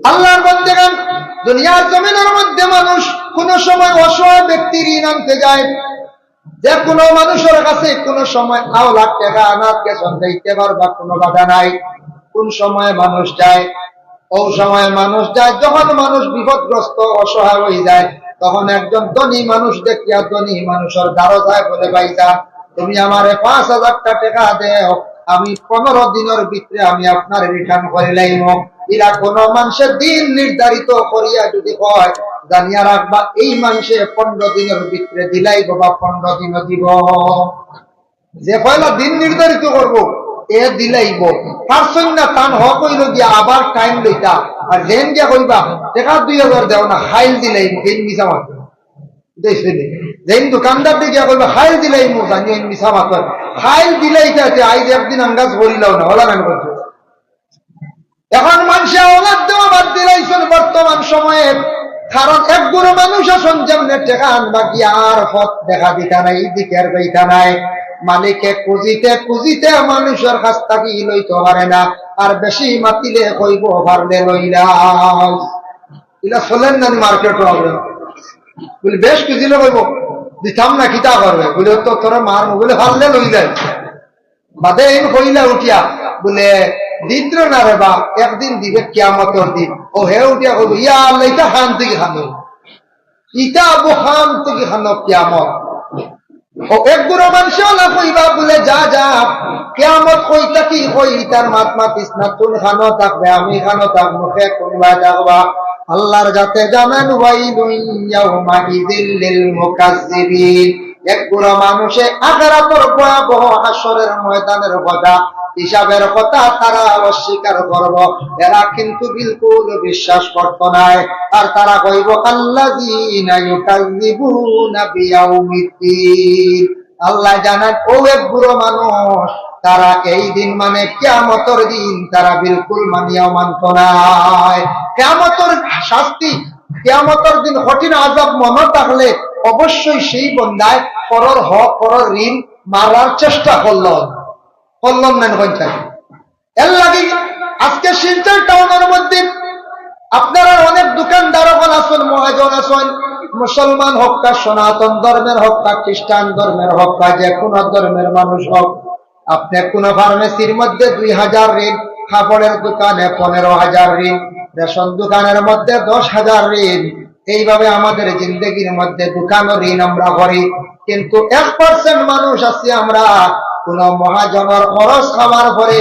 আল্লাহর বন্দেগান, দুনিয়ার জমিনের মধ্যে মানুষ কোন সময় অসহায় ব্যক্তির ঋণ আনতে যায়, যে কোনো মানুষের কাছে কোনো সময় আওলাদ টেকা আনাত গেছইন, যাইতে পারবা, কোনো বাধা নাই। কোন সময় মানুষ যায়? ও সময় মানুষ যায় যখন মানুষ বিপদগ্রস্ত, অসহায় হয়ে যায়, তখন একজন ধনী মানুষ দেখিয়া ধনী মানুষের দ্বারো যায়, বলে, ভাইজান, তুমি আমারে পাঁচ হাজার টেকা দেও, আমি পনেরো দিনের ভিতরে আমি আপনার রিটার্ন করি লাইমু। এরা কোনো মানুষের দিন নির্ধারিত করিয়া যদি হয়, জানিয়া রাখবা, এই মানুষে পনেরো দিনের ভিতরে দিলাইবো বা পনেরো দিনও দিবো। যে পয়লা দিন নির্ধারিত করবো, এ দিলাইবো। পারছইন না, তান হক অইলো গিয়া আবার টাইম লইতা। আর যেন গিয়া কইবা, টেকা দুই হাজার দেও না, খাইল দিলাইমু, এই মিছা মাত। দেখছইন নি? যেন দোকানদার দিয়া গিয়া কইবা, খাইল দিলাইমু, জানি এই মিছা মাত। খাইল দিলাইতা, তে আইজ একদিন আন্দাজ করিলাও না, হলা কেন করছো? এখন মানুষে আওলাদ দেওয়া বাদ দিলাইছইন বর্তমান সময়ে, কারণ একগুরে মানুষ আছইন যেমনে টেকা আনবা গিয়া আর পথ দেখা দিতা নাই, দিকের পাইতা নাই। মালিকে খুঁজিতে খুঁজিতে মানুষের কাছ থাকি লইতো পারে না, আর বেশি মাতিলে কইবো, পারলে লইলাম। ইলা চলের না নি মার্কেটো আমরা? বলে, বেশ খুঁজিলে কইবো, দিতাম না, কিতা করবে? বলে, তো তোরা মার, বলে, পারলে লইলাই। বাদে এইন কইলা উঠিয়া, বলে, দিত্র না রে বা, একদিন দিবে কিয়ামতর দিন। ও হে উঠিয়া কইবো, ইয়া আল্লাহ, ইটা খান থাকি খানো, ইটা আবু খান থাকি খানো কিয়ামত। ও একগুরে মানুষে অলা কইবা, বলে, যা, যা, কিয়ামত কই থাকি কই, ইতার মাত মাতিস না, তুন খানো থাকবে, আমি খানো থাকবো, কে কোন বায় থাকবা? আল্লাহর জাতে জানান, ওয়াইলুন ইয়াউমাইযিল লিল মুকাজ্জিবিন। একগুরে মানুষে আখেরাতর ভয়াবহ হাশরের ময়দানের কথা, হিসাবের কথা তারা অস্বীকার করবো। এরা কিন্তু বিলকুল বিশ্বাস করতো নায়। আর তারা কইবো, আল্লাযীনা ইউকাযযিবুনা বিয়াউমিদ্দীন। আল্লাহ জানান, ও একগুরে মানুষ, তারা এই দিন মানে কিয়ামতর দিন তারা বিলকুল মানিয়াও মানতো নায়। কিয়ামতর শাস্তি, কিয়ামতর দিন কঠিন আযাব মনো থাকলে অবশ্যই সেই বন্দায় পরর হক, পরর ঋণ মারার চেষ্টা করলো, করলো না, কইন চাই। এর লাগি আজকে শিলচর টাউনের মধ্যে আপনারা অনেক দোকানদার অকল আছইন, মহাজন আছইন, মুসলমান হউক্কা, সনাতন ধর্মের হউক্কা, খ্রিস্টান ধর্মের হউক্কা, যে কোনো ধর্মের মানুষ হউক, আপনে কোনো ফার্মেসির মধ্যে দুই হাজার ঋণ, কাপড়ের দোকানে পনেরো হাজার ঋণ, রেশন দোকানের মধ্যে দশ হাজার ঋণ, এইভাবে আমাদের জিন্দেগির মধ্যে দোকানও ঋণ আমরা করি, কিন্তু এক পার্সেন্ট মানুষ আছি আমরা, কোনো মহাজনের খরচ খাওয়ার পরে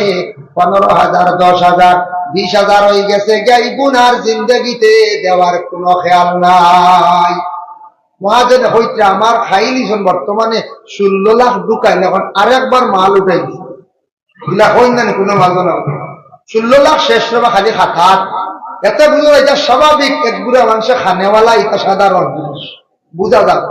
পনেরো হাজার, দশ হাজার, বিশ হাজার হয়ে গেছে, গাইবুন আর জিন্দেগিতে দেওয়ার কোনো খেয়াল নাই। মহাজনে কইতরা, আমার খাইলিছইন বর্তমানে ষোলো লাখ ঢুকাইল, এখন আরেকবার মাল উঠাই দিছে। ইলা কইন না নি কোনো মাল না। ষোলো লাখ শেষ রে বা খালি খাতাত। এতে বুঝা যায়, এটা স্বাভাবিক, একগুরে মানুষে খানেওয়ালা, এটা সাধারণ জিনিস। বুঝা যায়।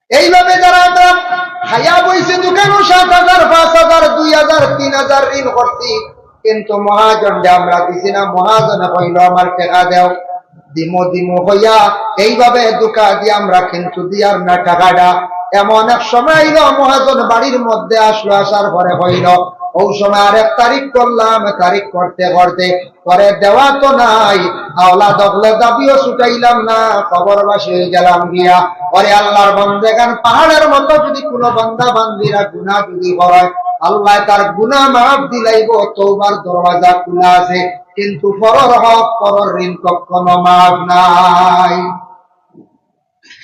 এইভাবে যারা আমরা খাইয়া বইছি, দোকানো সাত হাজার, পাঁচ হাজার, দুই হাজার, তিন হাজার ঋণ করছি, কিন্তু মহাজনরে আমরা দিছি না। মহাজনে কইল, "আমার টেকা দেও।" দিমু দিমু কইয়া এইভাবে ধোঁকা দিয়া আমরা কিন্তু দিয়ার না টেকাটা। এমন এক সময় আইল, মহাজন বাড়ির মধ্যে আসলো, আসার পরে কইল, "অউ সময় আরেক তারিখ করলাম, তারিখ করতে করতে পরে দেওয়া তো নাই, আওলাদ অকলর দাবিও ছুটাইলাম না, কবরবাসী অইগেলাম গিয়া।" ওরে আল্লাহর বন্দেগান, পাহাড়ের মতো যদি কোনো বান্দা বান্দিরা গুনাহ যদি করে, আল্লায় তার গুনাহ মাফ দিলাইবো, তওবার দরওয়াজা খোলা আছে। কিন্তু পরর হক, পরর ঋণ কখনো মাফ নাই।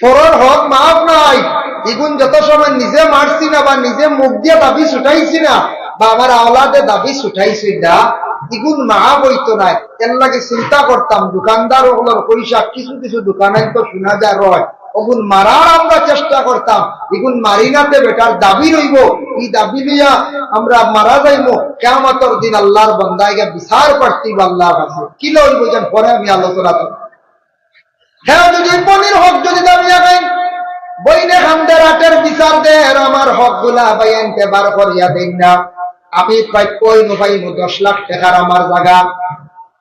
পরর হক মাফ নাই। ইগুন যত সময় নিজে মারছি না বা নিজে মুখ দিয়া দাবি ছুটাইছি না বা আমার আওলাদে দাবি ছুটাইছি না, ইগুন মাফ অইতো নায়। এর লাগি চিন্তা করতাম, দোকানদার অকলর পয়সা কিছু কিছু দোকানাইন তো শোনা যায় রয়, অগুন মারার আমরা চেষ্টা করতাম, ইগুন মারি না তে বেটার দাবি রইবো, ই দাবি লইয়া আমরা মারা যাইমু। কিয়ামতর দিন আল্লাহর বন্দায় গিয়া বিচার প্রার্থী অইবো আল্লাহর কাছে। কিলা অইবো যেন পরে আমি আলোচনা করব। হ্যাঁ, যদি পনির হক যদি দাবি লাগাই, বইনে খান্দের আটের বিচার দের, আমার হকগুলা ভাইয়াইন্তে বার করিয়া দেইন না। আমি প্রাপ্য অইমু, পাইমু দশ লাখ টেকার আমার জাগা,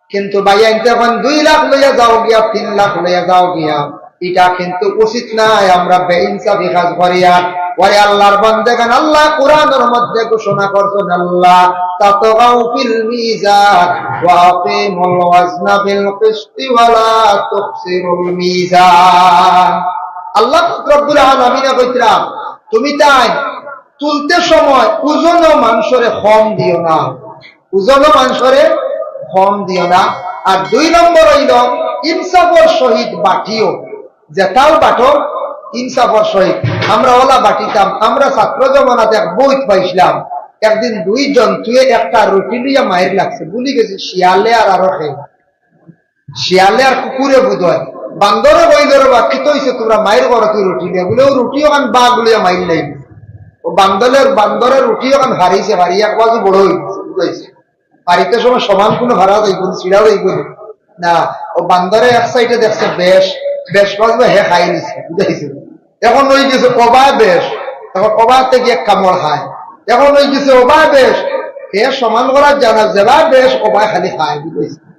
কিন্তু ভাইয়াইন্তে কইন দুই লাখ লইয়া যাও গিয়া, তিন লাখ লইয়া যাও গিয়া, ইটা কিন্তু উচিত নায়। আমরা বেইনসাফি কাজ করিয়ার। ওরে আল্লাহর বন্দেগান, আল্লায় কোরআনর মধ্যে ঘোষণা করছইন, "আল্লা তাতগাউ ফিল মিজান ওয়া আকিমুল ওয়াজনা বিল কিসতি ওয়া লা তুখসিরুল মিজান।" আল্লাহ রব্বুল আলামিনে কইতরা, "তুমি তাই তুলতে সময় ওজনও মানষরে কম দিও না।" ওজনও মানষরে কম দিও না। আর দুই নম্বর অইল, ইনসাফর সহিত বাটিও, যেটাও বাটো ইনসাফর সহিত। আমরা ওলা বাটিতাম, আমরা ছাত্র জমানাত এক বইত পাইছলাম, একদিন দুই জন্তুয়ে একটা রুটি লইয়া মাইর লাগছে, ভুলি গেছি শিয়ালে আর আরো কে। শিয়ালে আর কুকুরে বুধ হয়। বান্দরে কইল, "রে বা, কিতা অইছে, তোমরা মাইর করো কি রুটি লইয়া?" বুলে, "ও রুটি অখান বাঘ লইয়া মাইর লাগি।" ও বান্দরের, বান্দরের রুটি অখান হারিছে, হারি এক বাজু বড় অই গেছে, বুঝাইছে। হারিতে সময় সমান কোনো হারা যাইব না, ছিড়া যাইব না। না, ও বান্দরে এক সাইডে দেখছে বেশ, বেশ বাজু হে খাই নিছে, বুঝাইছে। এখন অই গেছে ওবা বেশ, এখন ওবাতে গিয়া কামড় খায়। এখন অই গেছে ওবা বেশ, হে সমান করার জানা, যেবা বেশ ওবা খালি খায়, বুঝাইছে।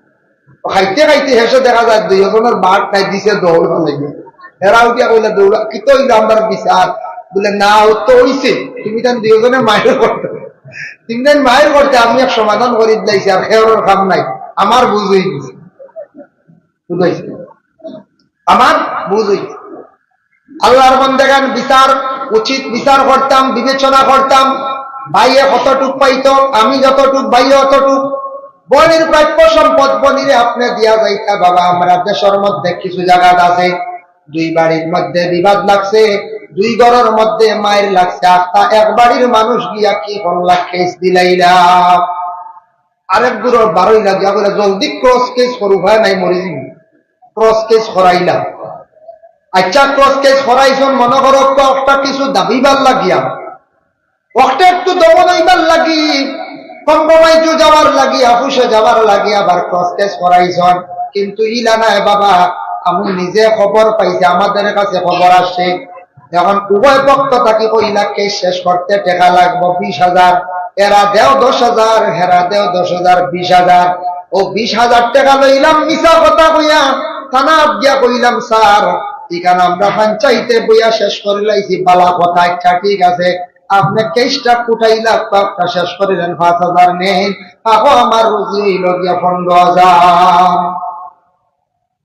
খাইতে খাইতে শেষে দেখা যায় দুইজনের বাট নাই, দিছে দৌড় লাগে। এরা উঠিয়া কইলা, "দৌড়া, কিতা অইল আমরার বিচার?" বুলে, "না, ও তো অইছে, তুমি তান দুইজনে মাইর করতে, তুমি তান মাইর করতে, আমি এক সমাধান করি দিলাইছি, আর খেয়ালর কাম নাই, আমার বুঝ অই গেছে।" বুঝাইছে? আমার বুঝ অই গেছে। আল্লাহর বন্দেগান, বিচার, উচিত বিচার করতাম, বিবেচনা করতাম। ভাইয়ে কতটুক পাইতো, আমি যতটুক, ভাইয়ে অতটুক। বইনর প্রাপ্য সম্পদ বইনরে আপনে দিয়া যাইতা, বাবা, আমরা দেশর মধ্যে কিছু জাগাত আছে, দুই বাড়ির মধ্যে বিবাদ লাগছে, দুই ঘরর মধ্যে মাইর লাগছে, আখতা এক বাড়ির মানুষ গিয়া কি করলা, কেস দিলাইলা। আরেক গুরুর বারইলা গিয়া কইলা, "জলদি ক্রস কেস করো, উপায় নাই, মরি যাইমু।" ক্রস কেস করাইলা। আচ্ছা, ক্রস কেস করাইছন, মনো করো, একটা কিছু দাবিবার লাগিয়া, একটা একটু দমন অইবার লাগি, কম্প্রোমাইজও যাওয়ার লাগি, আফুসে যাওয়ার লাগি, আবার ক্রস কেস করাইছন। কিন্তু ইলা নায় বাবা, আমি নিজে খবর পাইছি, আমাদের কাছে খবর আসছে, এখন উভয় পক্ষ থাকি কইলা, "কেস শেষ করতে টেকা লাগবো বিশ হাজার, এরা দেও দশ হাজার, হেরা দেও দশ হাজার, বিশ হাজার।" ও বিশ হাজার টেকা লইলাম, মিছা কথা কইয়া থানাত গিয়া কইলাম, "স্যার, ইখান আমরা পঞ্চায়েতে বইয়া শেষ করিলাইছি, বালা কথা, আচ্ছা ঠিক আছে, আপনে কেসটা কুটাইলা, একটা শেষ করিলেন, পাঁচ হাজার নেন, আহো আমার রুজি অইল গিয়া পনেরো হাজার।"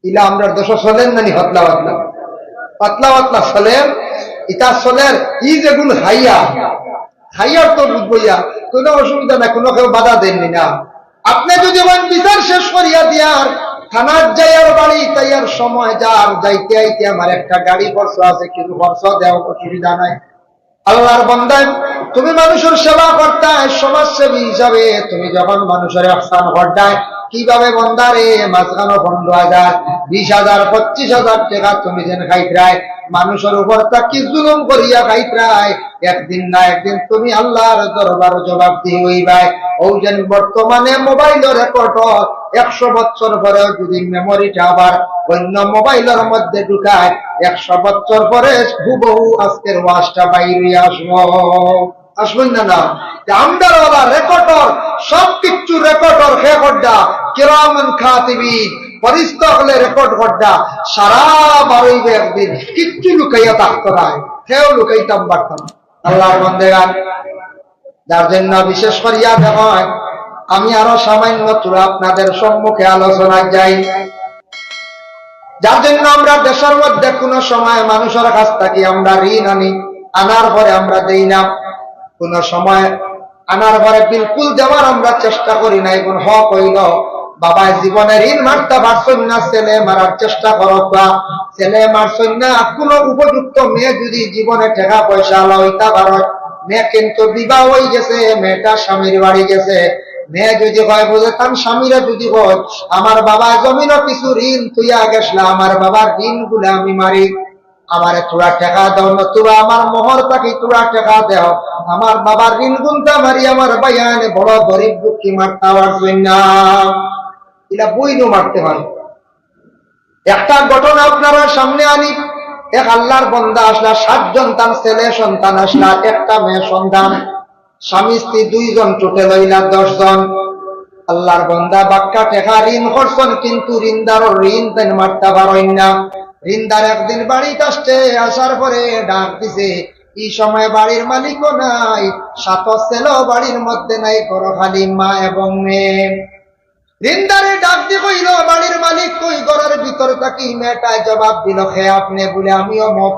ইলা আমরার দেশো চলের না নি? পাতলা পাতলা, পাতলা পাতলা চলের। ইতা চলের, ই যেগুন খাইয়া, খাইয়ার তো বুঝবো ইয়া, কোনো অসুবিধা নাই, কোনো কেউ বাধা দেননি না। আপনে যদি আমার বিচার শেষ করিয়া দিয়ার, থানাত যাইয়ার, বাড়ি তাইয়ার সময় যার, যাইতে আইতে আমার একটা গাড়ি খরচ আছে, কিছু খরচ দেও, অসুবিধা নাই। আল্লাহর বন্দায়, তুমি মানুষর সেবা করতায়, সমাজসেবী হিসাবে তুমি যখন মানুষর ইহসান করতায়, কিভাবে বন্দারে মাঝখানো পনেরো হাজার, বিশ হাজার, পঁচিশ হাজার টেকা তুমি যেন খাইতরায়, মানুষর উপর থাকি জুলুম করিয়া খাইতরায়, একদিন না একদিন তুমি আল্লাহর দরবার জবাবদিহি অইবায়। অউ যেন বর্তমানে মোবাইলর রেকর্ড, একশো বছর পরেও যদি মেমোরিটা আবার অন্য মোবাইলর মধ্যে ঢুকায়, একশো বছর পরে হুবহু আজকের ওয়াজটা বাইরে আসবো। আসবেন না, না? যে আমরার ওলা রেকর্ডর, সব কিচ্ছু রেকর্ডর, হে করডা, কিরামান কাতিবিন, ফিরিস্তা অকলে রেকর্ড করডা, সারা বারোই একদিন কিচ্ছু লুকাইয়া থাকতো না, কেউ লুকাইতাম পারতাম না। আল্লাহর বান্দেগান, যার জন্য বিশেষ করিয়া দেখইন, আমি আরো সামান্য থুড়া আপনাদের সম্মুখে আলোচনায় যাই। যার জন্য আমরা দেশের মধ্যে কোনো সময় মানুষের কাছ থাকি আমরা ঋণ আনি, আনার পরে আমরা দেই না, কোনো সময় আনার পরে বিলকুল দেওয়ার আমরা চেষ্টা করি না। এখন হক অইলো, বাবায় জীবনে ঋণ মারতা পারছইন না, ছেলে মারার চেষ্টা করউক্কা, ছেলে মারছইন না, কোনো উপযুক্ত মেয়ে যদি জীবনে টেকা পয়সা আলা অইতা পারে, মেয়ে কিন্তু বিবাহ অইগেছে, মেয়েটা স্বামীর বাড়ি গেছে, মেয়ে যদি কয়, বুঝে তার স্বামীরে যদি কয়, আমার বাবা জমিনো কিছু ঋণ থইয়া গেছলা, আমার বাবার ঋণগুলা আমি মারি, আমারে থুড়া টেকা দেও, নতুবা আমার মোহর থাকি থুড়া টেকা দেও, আমার বাবার ঋণগুনতা মারি, আমার ভাইয়াইনে বড় গরিব দুঃখী মারতা পারছইন না। ইলা বইনও মারতে পারে। একটা ঘটনা আপনারার সামনে আনি, এক আল্লাহর বান্দা আছলা, সাতজন তান ছেলে সন্তান আছলা, একটা মেয়ে সন্তান, স্বামী স্ত্রী দুইজন, টোটাল অইলা দশ জন। আল্লাহর বান্দা বাক্কা টেকা ঋণ করছইন, কিন্তু ঋণদারর ঋণ তাইন মারতা পারইন না। ঋণদার একদিন বাড়িত আসছে, আসার পরে ডাক দিছে, ই সময় বাড়ির মালিকও নাই, সাত ছেলেও বাড়ির মধ্যে নাই, ঘরো খালি মা এবং মেয়ে। ঋণদারে ডাক দি কইলো, বাড়ির মালিক কই? ঘরর ভিতর থাকি মেয়েটায় জবাব দিলো, কে আপনে? বুলে, আমি অমুক,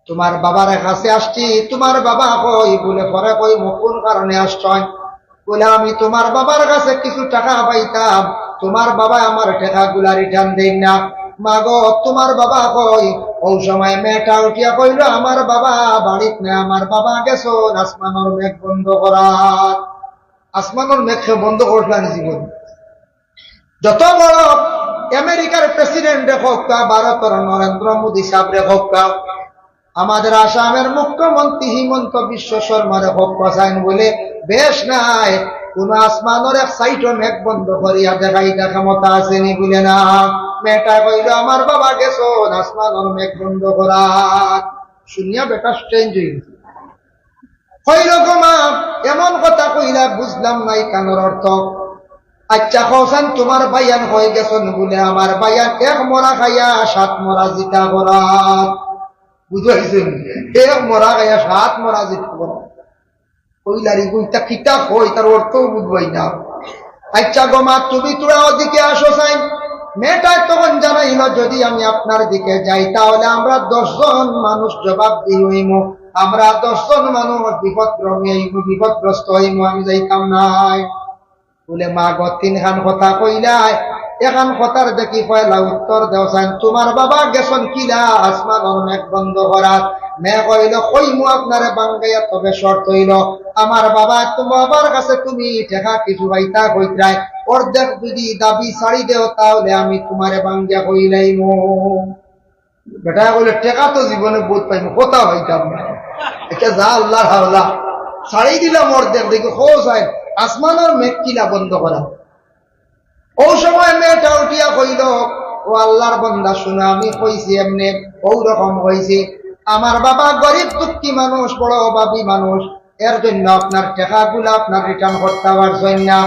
তুমার বাবার কাছে আসছি, তুমার বাবা কই? বুলে, পরে কইমু, কোন কারণে আসছইন? বুলে, আমি তুমার বাবার কাছে কিছু টেকা পাইতাম, তুমার বাবায় আমার টেকাগুলা রিটার্ন দেইন না। মা গো, তুমার বাবা কই? অউ সময় মেয়েটা উঠিয়া কইলো, আমার বাবা বাড়িত নাই, আমার বাবা গেছইন আসমানর মেঘ বন্ধ করাত। আসমানর মেঘ কে বন্ধ করছলা নি জীবনে? যত বড় আমেরিকার প্রেসিডেন্টরে কউক্কা, ভারতর নরেন্দ্র মোদী সাবরে কউক্কা, আমাদের আসামের মুখ্যমন্ত্রী হিমন্ত বিশ্ব শর্মারে কউক্কা, চাইন বুলে, বেশ নাই, কুনু আসমানর এক সাইডো মেঘ বন্ধ করিয়া দেখাইতা ক্ষমতা আছে নি? বুলে, না। মেয়েটায় কইলো, আমার বাবা গেছইন আসমানর মেঘ বন্ধ করাত। শুনিয়া বেটা স্ট্রেঞ্জ অইগেছে। কইলো, গো মা, এমন কথা কইলা, বুঝলাম না ইখানর অর্থ। আইচ্ছা, কও চাইন, তুমার ভাইয়াইন কই গেছইন? বুলে, আমার ভাইয়াইন এক মরা খাইয়া সাত মরা জিতা করাত। বুঝাইছে নি? এক মরা খাইয়া সাত মরা জিতা করাত। কইলা রে, ইতা কিতা কয়, ইতার অর্থও বুঝবায় না। আইচ্ছা গো মা, তুমি থুড়া ওদিকে আসো চাইন। মেয়েটায় তখন জানাইলো, যদি আমি আপনার দিকে যাই, তাহলে আমরা দশ জন মানুষ জবাবদিহি অইমু, আমরা দশ জন মানুষ বিপদগ্রস্ত অইমু, বিপদগ্রস্ত অইমু, আমি যাইতাম নায়। বুলে, মা গো, তিনখান কথা কইলায়, এখান কথার দেখি পয়লা উত্তর দেও চাইন, তুমার বাবা গেছইন কিলা? আসমানর মেঘ বন্ধ করাত। মেয়ে কইলো, কইমু আপনারে ভাঙ্গাইয়া, তবে শর্ত অইলো, আমার বাবা, তুমার বাবার কাছে তুমি টেকা কিছু পাইতা কইতরায়, অর্ধেক যদি দাবি ছাড়ি দেও, তাহলে আমি তুমারে ভাঙ্গিয়া কইলাইমু। বেটায় কইলো, টেকা তো জীবনে বউত পাইমু, কথা পাইতাম না। ইটা যা আল্লাহর হাওলা, ছাড়ি দিলাম অর্ধেক, দেখি কও চাইন, আসমানর মেঘ কিলা বন্ধ করা। অউ সময় মেয়েটা উঠিয়া কইলো, ও আল্লাহর বান্দা, শুনো, আমি কইছি এমনে, অউ রকম কইছি। আমার বাবা গরিব দুঃখী মানুষ, বড় অভাবী মানুষ, এর জন্য আপনার টেকাগুলা আপনার রিটার্ন করতা পারছইন না।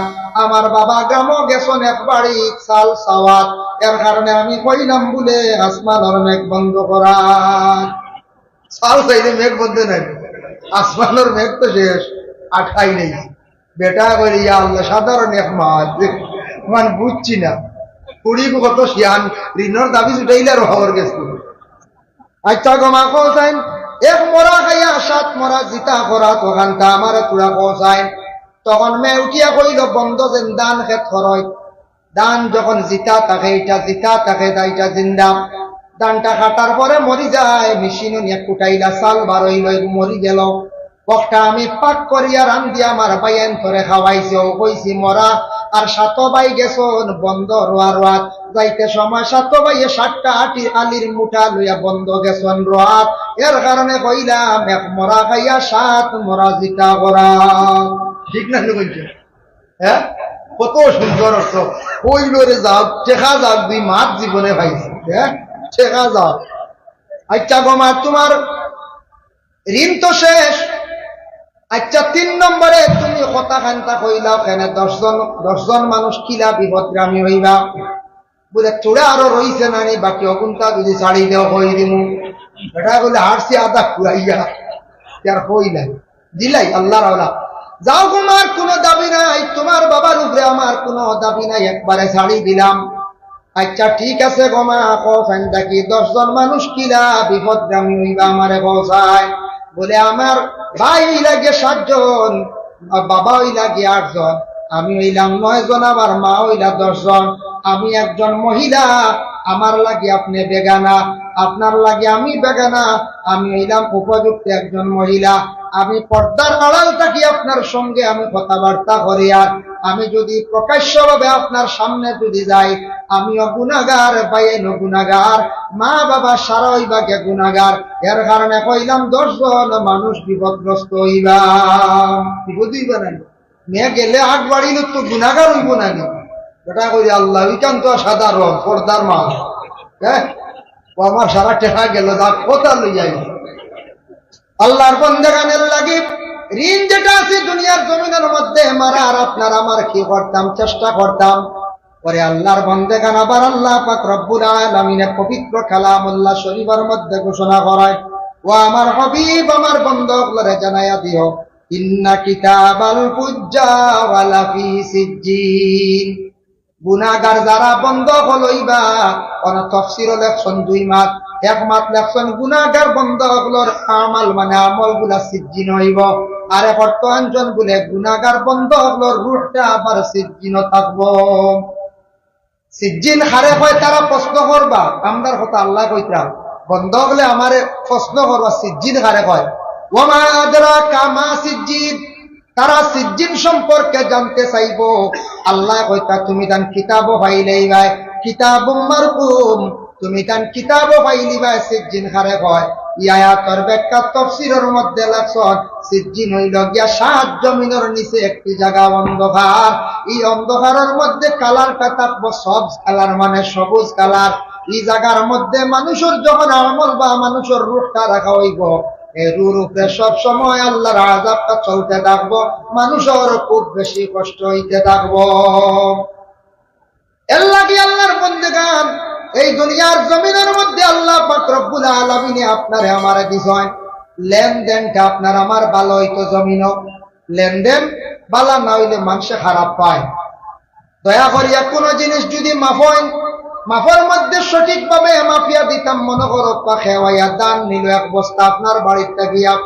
আমার বাবা গ্রামো গেছইন এক বাড়ি চাল চাওয়াত, এর কারণে আমি কইলাম বুলে আসমানর মেঘ বন্ধ করা। চাল চাইলে মেঘ বন্ধ নায়, আসমানর মেঘ তো শেষ, আঠাই নাই। বেটায় কইলো, ইয়া আল্লাহ, সাধারণ এক মাত, মানে বুঝছি না। কুড়ি কত শিয়ান, ঋণর দাবি ছুটাইলে আরো খবর গেছে। আইচ্ছা গো মা, কও চাইন, এক মরা খাইয়া সাত মরা জিতা করাত, অখানতা আমারে থুড়া কও চাইন। তখন মেয়ে উঠিয়া কইলো, বন্দো যেন ধান খেত করইন, ধান যখন জিতা থাকে, ইটা জিতা থাকে, তা ইটা জিন্দা। ধানটা কাটার পরে মরি যায়, মেশিনো নিয়া কুটাইলা, চাল বার অইলো, মরি গেলো। অখটা আমি পাক করিয়া রান্দিয়া আমার ভাইয়াইন্তরে খাওয়াইছি, অউ কইছি মরা। আর সাত ভাই গেছইন বন্দো রোয়া রোয়াত। যাইতে সময় সাত ভাইয়ে সাতটা আটি আলির মুঠা লইয়া বন্দো গেছইন রোয়াত। এর কারণে কইলাম, এক মরা খাইয়া সাত মরা জিতা করা। ঠিক না নি কইছে? হ্যাঁ, কত সুন্দর অর্থ। কইলো রে যাউক, টেকা যাউক, দুই মাত জীবনে পাইছি, হ্যাঁ, টেকা যাউক। আচ্ছা গো মা, তুমার ঋণ তো শেষ। আচ্ছা, তিন নম্বরে তুমি কথা খানতা কইলাও কেনে, দশ জন, দশ জন মানুষ কিলা বিপদগামী অইবা? বুলে, থুড়া আরো রইছে নানি, বাকি অগুনতা যদি ছাড়ি দেও, কই দিমু। বেটা বুলে, হারছি আধা খুয়াইয়া, আর কই নাই। দিলাই আল্লার আওলা। যাও গো মা, আর কুনু দাবি নাই, তুমার বাবার উপরে আমার কুনু দাবি নাই, একবারে ছাড়ি দিলাম। আচ্ছা, ঠিক আছে গো মা, কও ফাইন দেখি, দশ জন মানুষ কিলা বিপদগামী অইবা, আমারে কও চাই। বুলে, আমার ভাই অইলা গিয়া সাতজন, আর বাবা অইলা গিয়া আটজন, আমি অইলাম নয়জন, আমার মা অইলা দশজন। আমি একজন মহিলা, আমার লাগি আপনে বেগানা, আপনার লাগি আমি বেগানা। আমি অইলাম উপযুক্ত একজন মহিলা, আমি পর্দার আড়াল থাকি আপনার সঙ্গে আমি কথাবার্তা করি, আর আমি যদি প্রকাশ্যভাবে আপনার সামনে যদি যাই, আমিও গুনাগার, ভাইয়াইনও গুনাগার, মা বাবা সারা অইবা গিয়া গুনাগার। এর কারণে কইলাম দশ জন মানুষ বিপদগ্রস্ত অইবা। বিপদ অইবা না? মেয়ে গেলে আট বাড়ির তো গুনাগার অইবো না নি? বেটা কই, আল্লাহ, ওইখান তো সাধারণ পর্দার মা। হ্যাঁ, ও আমার সারা টেকা গেল, যা কথা লই যাই। আল্লার বন্দেগানের লাগি ঋণ যেটা আছে দুনিয়ার জমিনের মধ্যে, মারা আর আপনার আমার কি করতাম, চেষ্টা করতাম। পরে আল্লার বন্দেগান আবার আল্লাহ পাক রব্বুল আলামিনে পবিত্র কালামুল্লাহ শরীফের মধ্যে ঘোষণা করায়, "ও আমার হাবিব, আমার বন্দা অকলরে জানাইয়া দিও, ইন্না কিতাবাল ফুজ্জার লাফি সিজ্জিন।" গুনাগার যারা বন্দা অকল অইবা, অন তফসিরও লেখছন দুই মাত, এক মাত লেখছন গুনাগার বন্দা অকলর আমাল মানে আমলগুলা সিজ্জিন অইবো, আর এক অর্থ আনছন বুলে গুনাগার বন্দা অকলর রুহটা আবার সিজ্জিনও থাকবো। সিজ্জিন কারে কয় তারা প্রশ্ন করবা, আমরার কথা আল্লায় কইতরা, বন্দা অকলে আমারে প্রশ্ন করবা সিজ্জিন কারে কয়। ওয়া মা আদরাকা মা সিজ্জিন, তারা সিজ্জিন সম্পর্কে জানতে চাইবো। আল্লায় কইতরা, তুমি তান কিতাবো পাইলাইবায়, কিতাবুম মারকুম, তুমি তান কিতাবো পাইলিবায় সিজ্জিন কারে কয়। ই আয়াতর ব্যাখ্যা তফসিরর মধ্যে লেখছন, সিজ্জিন অইলো গিয়া সাত জমিনর নিচে একটি জাগা অন্ধকার। ই অন্ধকারর মধ্যে কালারটা থাকবো সবুজ কালার, মানে সবুজ কালার। ই জাগার মধ্যে মানুষর যখন আমল বা মানুষর রুহটা রাখা অইবো, এই রুহর উপরে সব সময় আল্লার আযাবটা চলতে থাকবো, মানুষর খুব বেশি কষ্ট অইতে থাকবো। এর লাগি আল্লার বন্দেগান, এই দুনিয়ার জমিনর মধ্যে আল্লাহ পাক রব্বুল আলামিনে আপনারে আমারে দিছইন, লেনদেনটা আপনার আমার ভালা অইতো জমিনো, লেনদেন ভালা না অইলে মানষে খারাপ পায়। দয়া করিয়া কুনু জিনিস যুদি মাফইন, মাফর মধ্যে সঠিকভাবে মাফিয়া দিতাম, মনো করো, পাখে হইয়া ধান নিলো এক বস্তা আপনার বাড়িত গিয়া,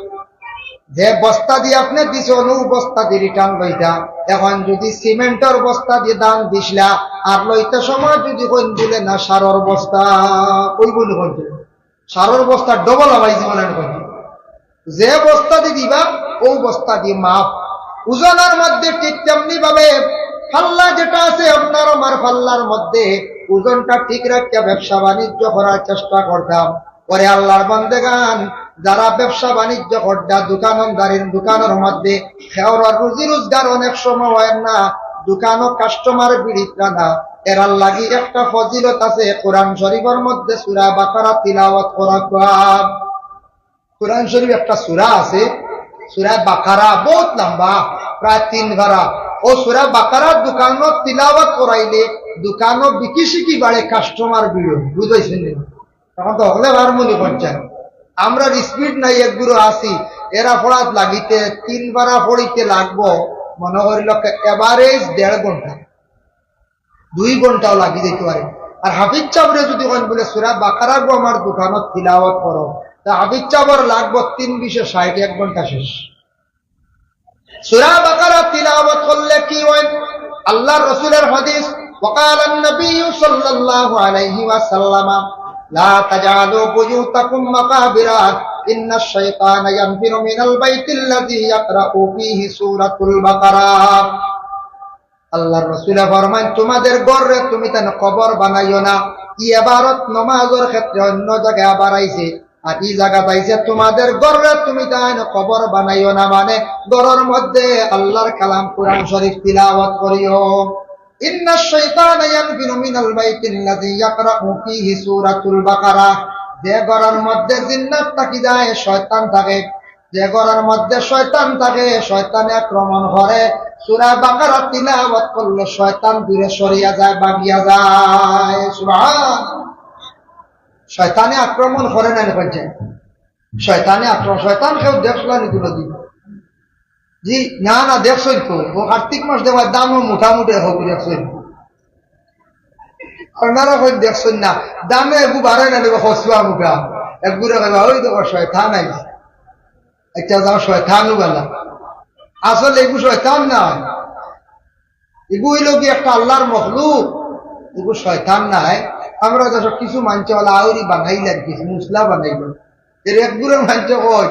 যে বস্তা দি আপনে দিছইন, অউ বস্তা দি return লইতা। এখন যুদি সিমেন্টর বস্তা দি ধান দিছলা, আর লইতে সময় যুদি কইন বুলে না, সারর বস্তা, কইবো নি কইন? সারর বস্তা double আবাই জীবনে কইন। যে বস্তা দি দিবা, অউ বস্তা দি মাফ। ওজনর মধ্যে ঠিক তেমনি ভাবে পাল্লা যেটা আছে আপনার আমার পাল্লার মধ্যে, ওজনটা ঠিক রাখিয়া ব্যবসা বাণিজ্য করার চেষ্টা করতাম। ওরে আল্লার বন্দেগান, যারা ব্যবসা বাণিজ্য কররা, দোকানদারির দোকানর মধ্যে, কেউর রুজি রোজগার অনেক সময় অয় না, দোকানো customer ভিড় ইতরা না, এরার লাগি একটা ফজিলত আছে, কোরআন শরীফর মধ্যে সূরা বাকারা তিলাওয়াত করা। কোরআন শরীফ একটা সূরা আছে, সূরা বাকারা, বহুত লম্বা, প্রায় তিন পারা। অউ সূরা বাকারা দোকানো তিলাওয়াত করাইলে দোকানো বিকি শিকি বাড়ে, customer ভিড় অয়, বুঝাইছইন নি? তখন তো হকলে পারমু নি কইন চাইন। আমরার speed নাই, এগুলো আছি, এরা পড়াত লাগিতে তিন পারা পড়িতে লাগবো, মনো করিল average দেড় ঘন্টা, দুই ঘন্টাও লাগি যাইতে পারে। আর হাফিজ সাবরে যুদি কইন বুলে, "সূরা বাকারা গো আমার দোকানো তিলাওয়াত করো", তে হাফিজ সাবর লাগবো তিন বিশে ষাইট, এক ঘন্টা শেষ। সূরা বাকারা তিলাওয়াত করলে কি অয়? আল্লার রসুলর হাদিস, وقال النبي صلى الله عليه وسلم، لا تجعلوا بيوتكم مقابر، إن الشيطان ينفر من البيت الذي يقرأ فيه سورة البقرة। আল্লার রসুলে ফরমাইন, তোমাদের ঘররে তুমি তাইন কবর বানাইও না। ই এবারত নমাজর ক্ষেত্রে অন্য জাগায় আবার আইছে, আর ই জাগাত আইছে, তোমাদের ঘররে তুমি তাইন কবর বানাইও না, মানে ঘরর মধ্যে আল্লার কালাম কোরআন শরীফ তিলাওয়াত করিও। إن الشيطان ينفر من البيت الذي يقرأ فيه سورة البقرة। যে ঘরর মধ্যে জিন্নাত থাকি যায়, শয়তান থাকে। যে ঘরর মধ্যে শয়তান থাকে, শয়তানে আক্রমণ করে। সূরা বাকারা তিলাওয়াত করলে শয়তান দূরে সরিয়া যায়, ভাগিয়া যায়। সুবহান। শয়তানে আক্রমণ করে না, কইছে। শয়তানে আক্রমণ, শয়তান কেউ দেখছলানি কোনোদিন? জি, না, না, দেখছইন তো। ও কার্তিক মাস দেখবা, ধানও মোটামুটি হোক, দেখছইন। আপনারা কই দেখছইন না, ধানও এগু বাড়ে না, দেখবা, হসুয়া মুখা। একগুরে কইবা, "ওই দেখো, শয়তান আইছে।" আচ্ছা, যাও, শয়তানও বালা। আসলে এগু শয়তান না, এগু অইল কি একটা আল্লাহর মখলুক, এগু শয়তান নায়। আমরা দেশো কিছু মানষে ওলা আউরি বানাইলেন, কিছু মুসলা বানাইলেন। এর এক গুরে মানষে কয়,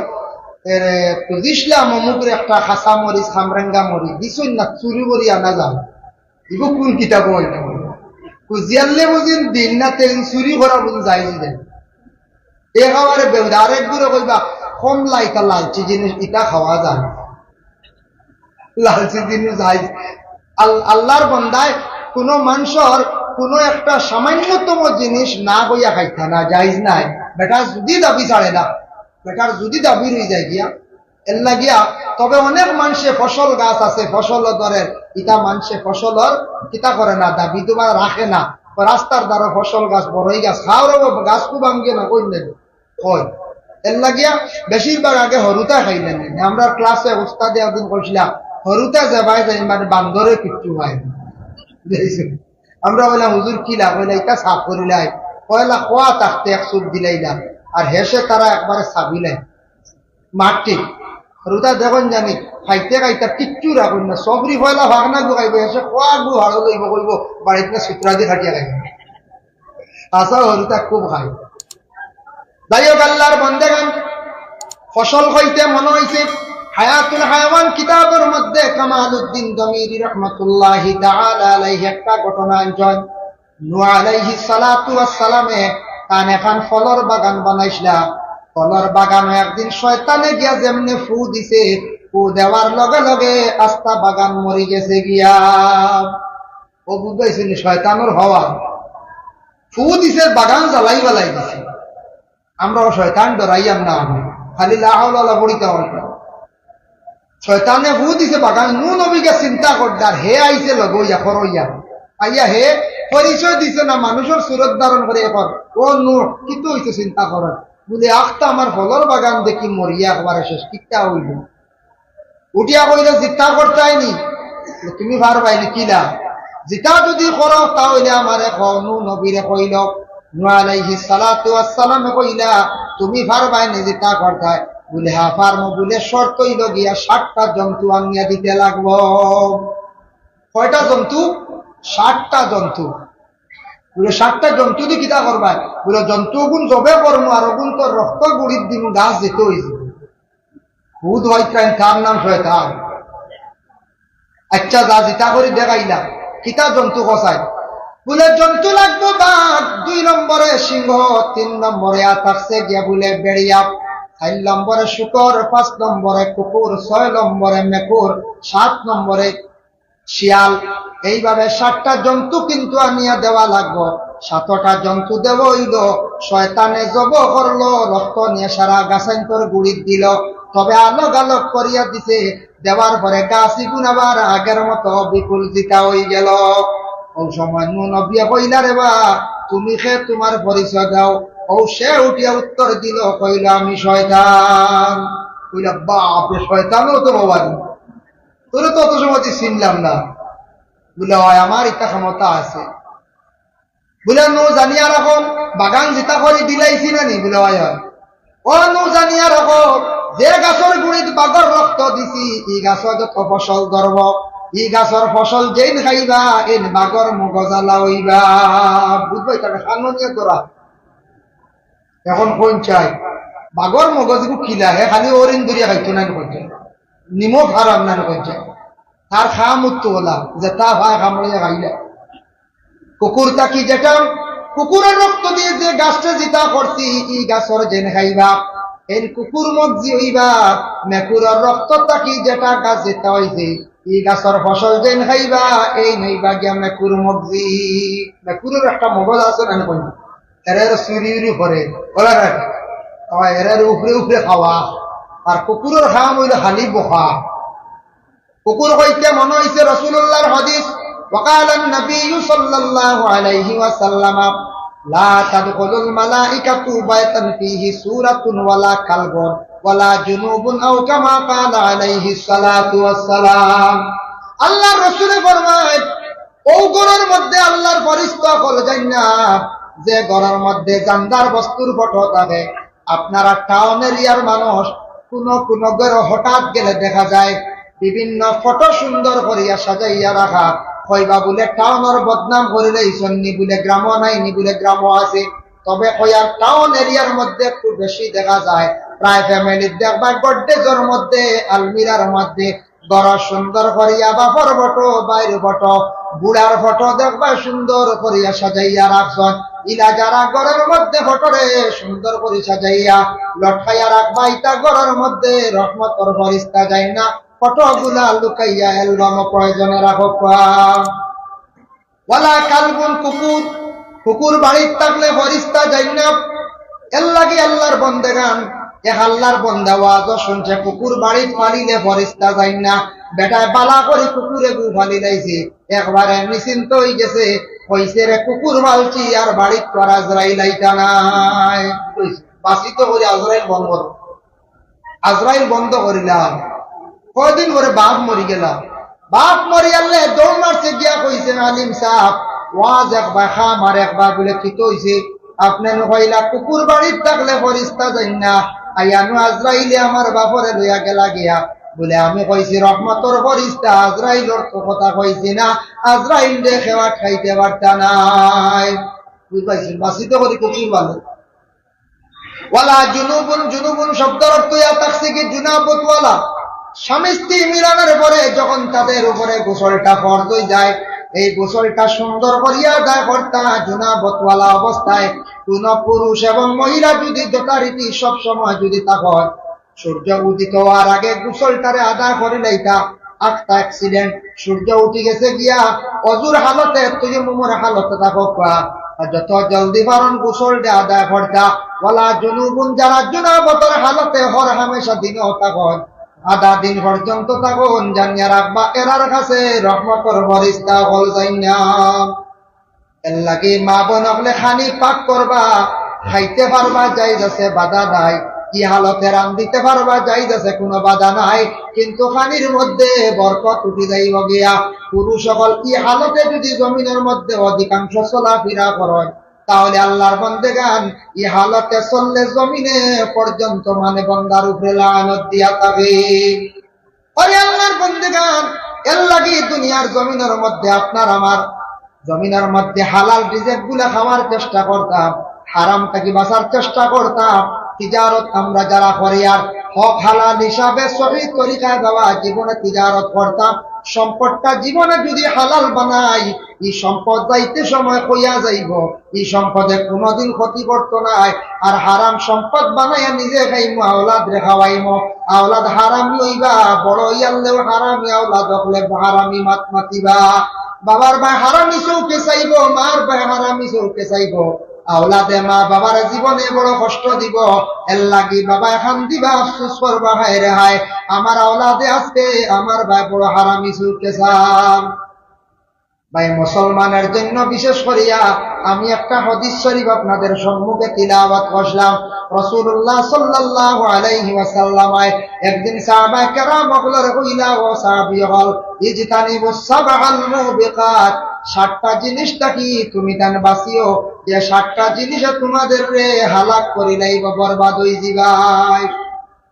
এর খুজিছলাম অমুকরে একটা খাসা মরিচ, খামরেঙ্গা মরিচ, দিছইন না, চুরি করি আনা যাও। এগু কোন কিতাব অইল? খুজিয়ারলে বুঝিন দিন না, তেন চুরি করা বুঝিন যায় যে। একেবারে বেহুদা। আরেক গুরে কইবা, "কমলা, ইটা লালচি জিনিস, ইটা খাওয়া যায় না।" লালচি জিনিস জায়েজ। আল-, আল্লাহর বান্দায় কোনো মানষর কোনো একটা সামান্যতম জিনিস না কইয়া খাইতা না, জায়েজ নাই। বেটার যদি দাবি ছাড়ে না, বেটার যদি দাবি রই যায় গিয়া, এর লাগিয়া। তবে অনেক মানষে ফসল গাছ আছে, ফসল ধরের, ইটা মানষে ফসলর কিতা করে না, দাবি দুবা রাখে না। রাস্তার ধারো ফসল গাছ, বড়ই গাছ, খাওয়ারও গাছ খুব ভাঙ্গে না, কই নেবে? কই? এর লাগিয়া বেশিরভাগ আগে হরুতা খাইলেন। আমরা ক্লাসে উস্তাদে একদিন কইছিলাম, "হরুতা যাবায় যায়, মানে বান্দরে কিচ্ছু হয় না।" বুঝাইছে? আমরা বললাম, "হুজুর, কিলা?" কইলা, "ইটা সাফ করিলাই।" কইলা, "খোয়া থাকতে এক চুপ দিলাইলা।" আর হেষে তারা একবারে সাবিলাই। মাটি। হরুতা দেখইন জানি, খাইতে খাইতে কিচ্ছু রাখইন না। সবরি পয়লা ভাগ না গুয়াইব, হেষে খোয়া গু হাড়ো লইব, কইব, "বাড়িত না সুতরা দি খাটিয়া খাইব।" আসা হরুতা খুব খায়। যাই হোক, আল্লাহর বান্দাগান, ফসল কইতে মনে অইছে, হায়াতুল হায়াওয়ান কিতাবর মধ্যে কামালউদ্দিন দমিরি রহমতুল্লাহি তাআলা আলাইহি একটা ঘটনা আনছইন। নূহ আলাইহিস সালাতু ওয়াস সালামে তান এখান ফলর বাগান বানাইছলা। ফলর বাগানো একদিন শয়তানে গিয়া যেমনে ফু দিছে, ফু দেওয়ার লগে লগে আস্তা বাগান মরি গেছে গিয়া। ও বুঝাইছে নি শয়তানর হওয়া? ফু দিছে, বাগান জ্বালাই বালাই দিছে। আমরাও শয়তান ডরাইয়াম না, আমি খালি লা হাওলা ওয়ালা পড়িতাম আমরা। শয়তানে ফু দিছে বাগান, নূহ নবীকে চিন্তা করতার, হে আইছে লগে অইয়া, খরইয়া। আইয়া হে পরিচয় দিছে না, মানুষর সুরত ধারণ করে এখন, "ও নূহ, কিতা অইছে চিন্তা করো?" বুলে, "আখতা আমার ফলর বাগান দেখি মরিয়া একবারে শেষ, কিতা অইল?" উঠিয়া কইল, "জিতা করতায় নি, তুমি পারবায় নি কিলা? জিতা যদি করো, তা অইলে আমারে কও।" নূহ নবীরে কইল, নূহ আলাইহিস সালাতু ওয়াস সালামে কইলা, "তুমি পারবায় নি জিতা করতায়?" বুলে, "হ্যাঁ, পারমু।" বুলে, "শর্ত অইল গিয়া সাতটা জন্তু আনিয়া দিতে লাগবো।" কয়টা জন্তু? সাতটা জন্তু। বুলে, "সাতটা জন্তু দি কিতা করবায়?" বুলে, "জন্তু ওগুন জবে করমু, আর ওগুন তোর রক্ত গুড়িত দিমু, গাছ যেতে অইছে।" ভূত হইতেন, তার নাম শয়তান। আচ্ছা, যা জিতা করি দেখাইলা, কিতা জন্তু কছাই? বুলে, "জন্তু লাগবো বাঘ, দুই নম্বরে সিংহ, তিন নম্বরে আতাকছে গিয়া বুলে বেড়িয়া, চার নম্বরে শুকর, পাঁচ নম্বরে কুকুর, ছয় নম্বরে মেকুর, সাত নম্বরে শিয়াল।" এইভাবে সাতটা জন্তু কিন্তু আনিয়া দেওয়া লাগবো। সাতটা জন্তু দেওয়া অইল, শয়তানে জব করলো, রক্ত নিয়া সারা গাছাইন্তর গুড়িত দিল, তবে আলগ আলগ করিয়া দিছে। দেওয়ার পরে গাছ ইগুন আবার আগের মতো বিপুল জিতা অইগেল। অউ সময় নূহ নবিয়ে কইলা, "রে বা, তুমি কে, তুমার পরিচয় দেও।" অউ সে উঠিয়া উত্তর দিল, কইল, "আমি শয়তান।" কইলা, "বাপ রে, শয়তানও তো বাবা রে।" তোরে তো অত সময় চিনলাম না। বুলে, "অয়, আমার ইতা ক্ষমতা আছে।" বুলে, "নূহ জানিয়া রাখো, বাগান জিতা করি দিলাইছি না নি?" বুলে, "অয়, অয়।" "ও নূহ জানিয়া রাখো, যে গাছর গুড়িত বাঘর রক্ত দিছি, ই গাছ যত ফসল ধরব, ই গাছর ফসল যেইন খাইবা, এইন বাঘর মগজ আলা অইবা।" বুঝবায়, তারে খানো নিয়া তোরা। এখন কইন চাই, বাঘর মগজ এগু কিলা, হে খালি অরিন ধরিয়া খাইতো না কইছে, নিমক হারাম না কইছে, তার খাম উত্তু ওলা, যেতা পায় কামড়িয়া খাইলে। কুকুর থাকি যেটা, কুকুরর রক্ত দিয়া যে গাছটা জিতা করছি, ই গাছর যেইন খাইবা, এইন কুকুর মগজি অইবা। মেকুরর রক্ত থাকি যেটা গাছ জিতা অইছে, ই গাছর ফসল যেইন খাইবা, এইন অইবা গিয়া মেকুর মগজি। মেকুরর একটা মগজ আছে না কইন? এরা চুরি উরি করে, ওরা না। এরা উপরে উপরে খাওয়া। আর কুকুরর কাম অইলো খালি বকা। কুকুর কইতে মনো অইছে রাসূলুল্লাহর হাদিস, وقال النبي صلى الله عليه وسلم: لا تدخل الملائكة بيتا فيه سورة ولا كلب ولا جنوب أو كما قال عليه الصلاة والسلام। আল্লাহর রাসূলে ফরমায়, অউ ঘরর মধ্যে আল্লাহর ফিরিস্তা অকল যাইন না, যে ঘরর মধ্যে জানদার বস্তুর ফটো থাকে। আপনারা টাউন এরিয়ার মানুষ, কুনু কুনু ঘরো হঠাৎ গেলে দেখা যায় বিভিন্ন ফটো সুন্দর করিয়া সাজাইয়া রাখা। কইবা বুলে টাউনর বদনাম করিলাইছইন নি, বুলে গ্রামো নাই নি, বুলে গ্রামো আছে। তবে কইয়ার টাউন এরিয়ার মধ্যে একটু বেশি দেখা যায়, প্রায় ফ্যামিলির দেখবা গডরেজর মধ্যে, আলমিরার মধ্যে ঘর সুন্দর করিয়া বাপর ফটো, ভাইর ফটো, বুড়ার ফটো দেখবা সুন্দর করিয়া সাজাইয়া রাখছইন। ইলা যারা ঘরর মধ্যে ফটোরে সুন্দর করি সাজাইয়া লটকাইয়া রাখবা, ইতা ঘরর মধ্যে রহমতর ফিরিস্তা যাইন না। ফটোগুলা লুকাইয়া অ্যালবামো প্রয়োজনে রাখো। ওয়ালা কালবুন, কুকুর, কুকুর বাড়িত থাকলে ফিরিস্তা যাইন না। এর লাগি আল্লাহর বন্দেগান, এক আল্লাহর বন্দা ওয়াজও শুনছে, কুকুর বাড়িত পালিলে ফিরিস্তা যাইন না। বেটায় বালা করি কুকুর এগু পালিলাইছে, একবারে নিশ্চিন্ত অইগেছে। কইছে, "রে কুকুর পালছি, আর বাড়িত তো আর আজরাইল আইতা নায়।" বাঁচিত করি আজরাইল বন্ধ। আজরাইল বন্ধ করিলাম। কয়দিন পরে বাপ মরিগেলা। বাপ মরিয়ালে দৌড় মারছে গিয়া কইছে, "আলিম সাব, ওয়াজ একবার, কাম আরেকবার।" বুলে, "কিতা অইছে?" "আপনে নু কইলা কুকুর বাড়িত থাকলে ফিরিস্তা যাইন না, আইয়া নু আজরাইলে আমার বাপরে লইয়া গেলা গিয়া।" বুলে, "আমি কইছি রহমতর ফিরিস্তা, আজরাইলর তো কথা কইছি না, আজরাইলরে কেউ আটকাইতে পারতা নায়।" বুঝ পাইছইন? বাঁচিত করি কুকুর পালে। ওয়ালা জুনুবুন, জুনুবুন শব্দর অর্থ ইয়া থাকছে কি জুনাবতওয়ালা। স্বামী স্ত্রী মিলনের পরে যখন তাদের উপরে গোসলটা ফরজ অই যায়, এই গোসলটা সুন্দর করিয়া আদায় করতা জুনাবতওয়ালা অবস্থায়। কোন পুরুষ এবং মহিলা যদি যথারীতি সব সময় যদি তা হয়, সূর্য উদিত হওয়ার আগে গোসলটারে আদায় করিলাইতা। আখতা অ্যাক্সিডেন্ট, সূর্য উঠি গেছে গিয়া, অজুর হালতে, তায়াম্মুমর হালতে থাকউক্কা। আর যত জলদি পারইন গোসলটা আদায় করতা। ওয়ালা জুনুবুন, যারা জুনাবতর হালতে হর হামেশা দিনও থাকইন, আধা দিন পর্যন্ত থাকইন, জানিয়া রাখবা, এরার কাছে রহমতর ফিরিস্তা অকল যাইন না। এর লাগি মা বোন অকলে খানি পাক করবা, খাইতে পারবা, জায়েজ আছে, বাধা নাই। ই হালতে রান্ধিতে পারবা, জায়েজ আছে, কুনু বাধা নাই। কিন্তু খানির মধ্যে বরকত উঠি যাইবো গিয়া। পুরুষ অকল ই হালতে যদি জমিনর মধ্যে অধিকাংশ চলাফিরা করইন, তাহলে আল্লাহর বন্দেগান ই হালতে চললে জমিনে পর্যন্ত মানে বন্দার উপরে লানত দিয়া থাকে। ওরে আল্লাহর বন্দেগান, এর লাগি দুনিয়ার জমিনর মধ্যে আপনার আমার, জমিনর মধ্যে হালাল রিজিক গুলা খাওয়ার চেষ্টা করতাম, হারাম থাকি বাঁচার চেষ্টা করতাম। তিজারত আমরা যারা করিয়ার, হক হালাল হিসাবে সহি তরিকায় বাবা জীবনে তিজারত করতাম। সম্পদটা জীবনে যদি হালাল বানাই, ই সম্পদ যাইতে সময় কইয়া যাইবো, ই সম্পদে কুনুদিন ক্ষতি করতো নায়। আর হারাম সম্পদ বানাইয়া নিজে খাইমু, আওলাদরে খাওয়াইমু, আওলাদ হারামি অইবা, বড় অইয়ারলেও হারামি, আওলাদ অকলে হারামি মাত মাতিবা। বাবার বায় হারামি চউখে চাইবো, মার বায় হারামি চউখে চাইবো। আওলাদে মা বাবার জীবনে বড় কষ্ট দিবো। এর লাগি বাবায় কান্দিবা, আফসোস করবা, "হায় রে হায়, আমার আওলাদে আজকে আমার বায় বড় হারামি চউখে চার।" ভাই, মুসলমানের জন্য বিশেষ করিয়া আমি একটা হাদিস শরীফ আপনাদের সম্মুখে তিলাওয়াত করলাম। রাসূলুল্লাহ সাল্লাল্লাহু আলাইহি ওয়াসাল্লাম একদিন সাহাবায়ে কেরাম অকলরে কইলা, "ও সাহাবী অকল, ইজতানিবুস সাবআল মুবিকাত, সাতটা জিনিস থাকি তুমি তান বাঁচিও, যে সাতটা জিনিসে তোমাদেররে হালাক করিলাইবো, বরবাদ অই যিবায়।"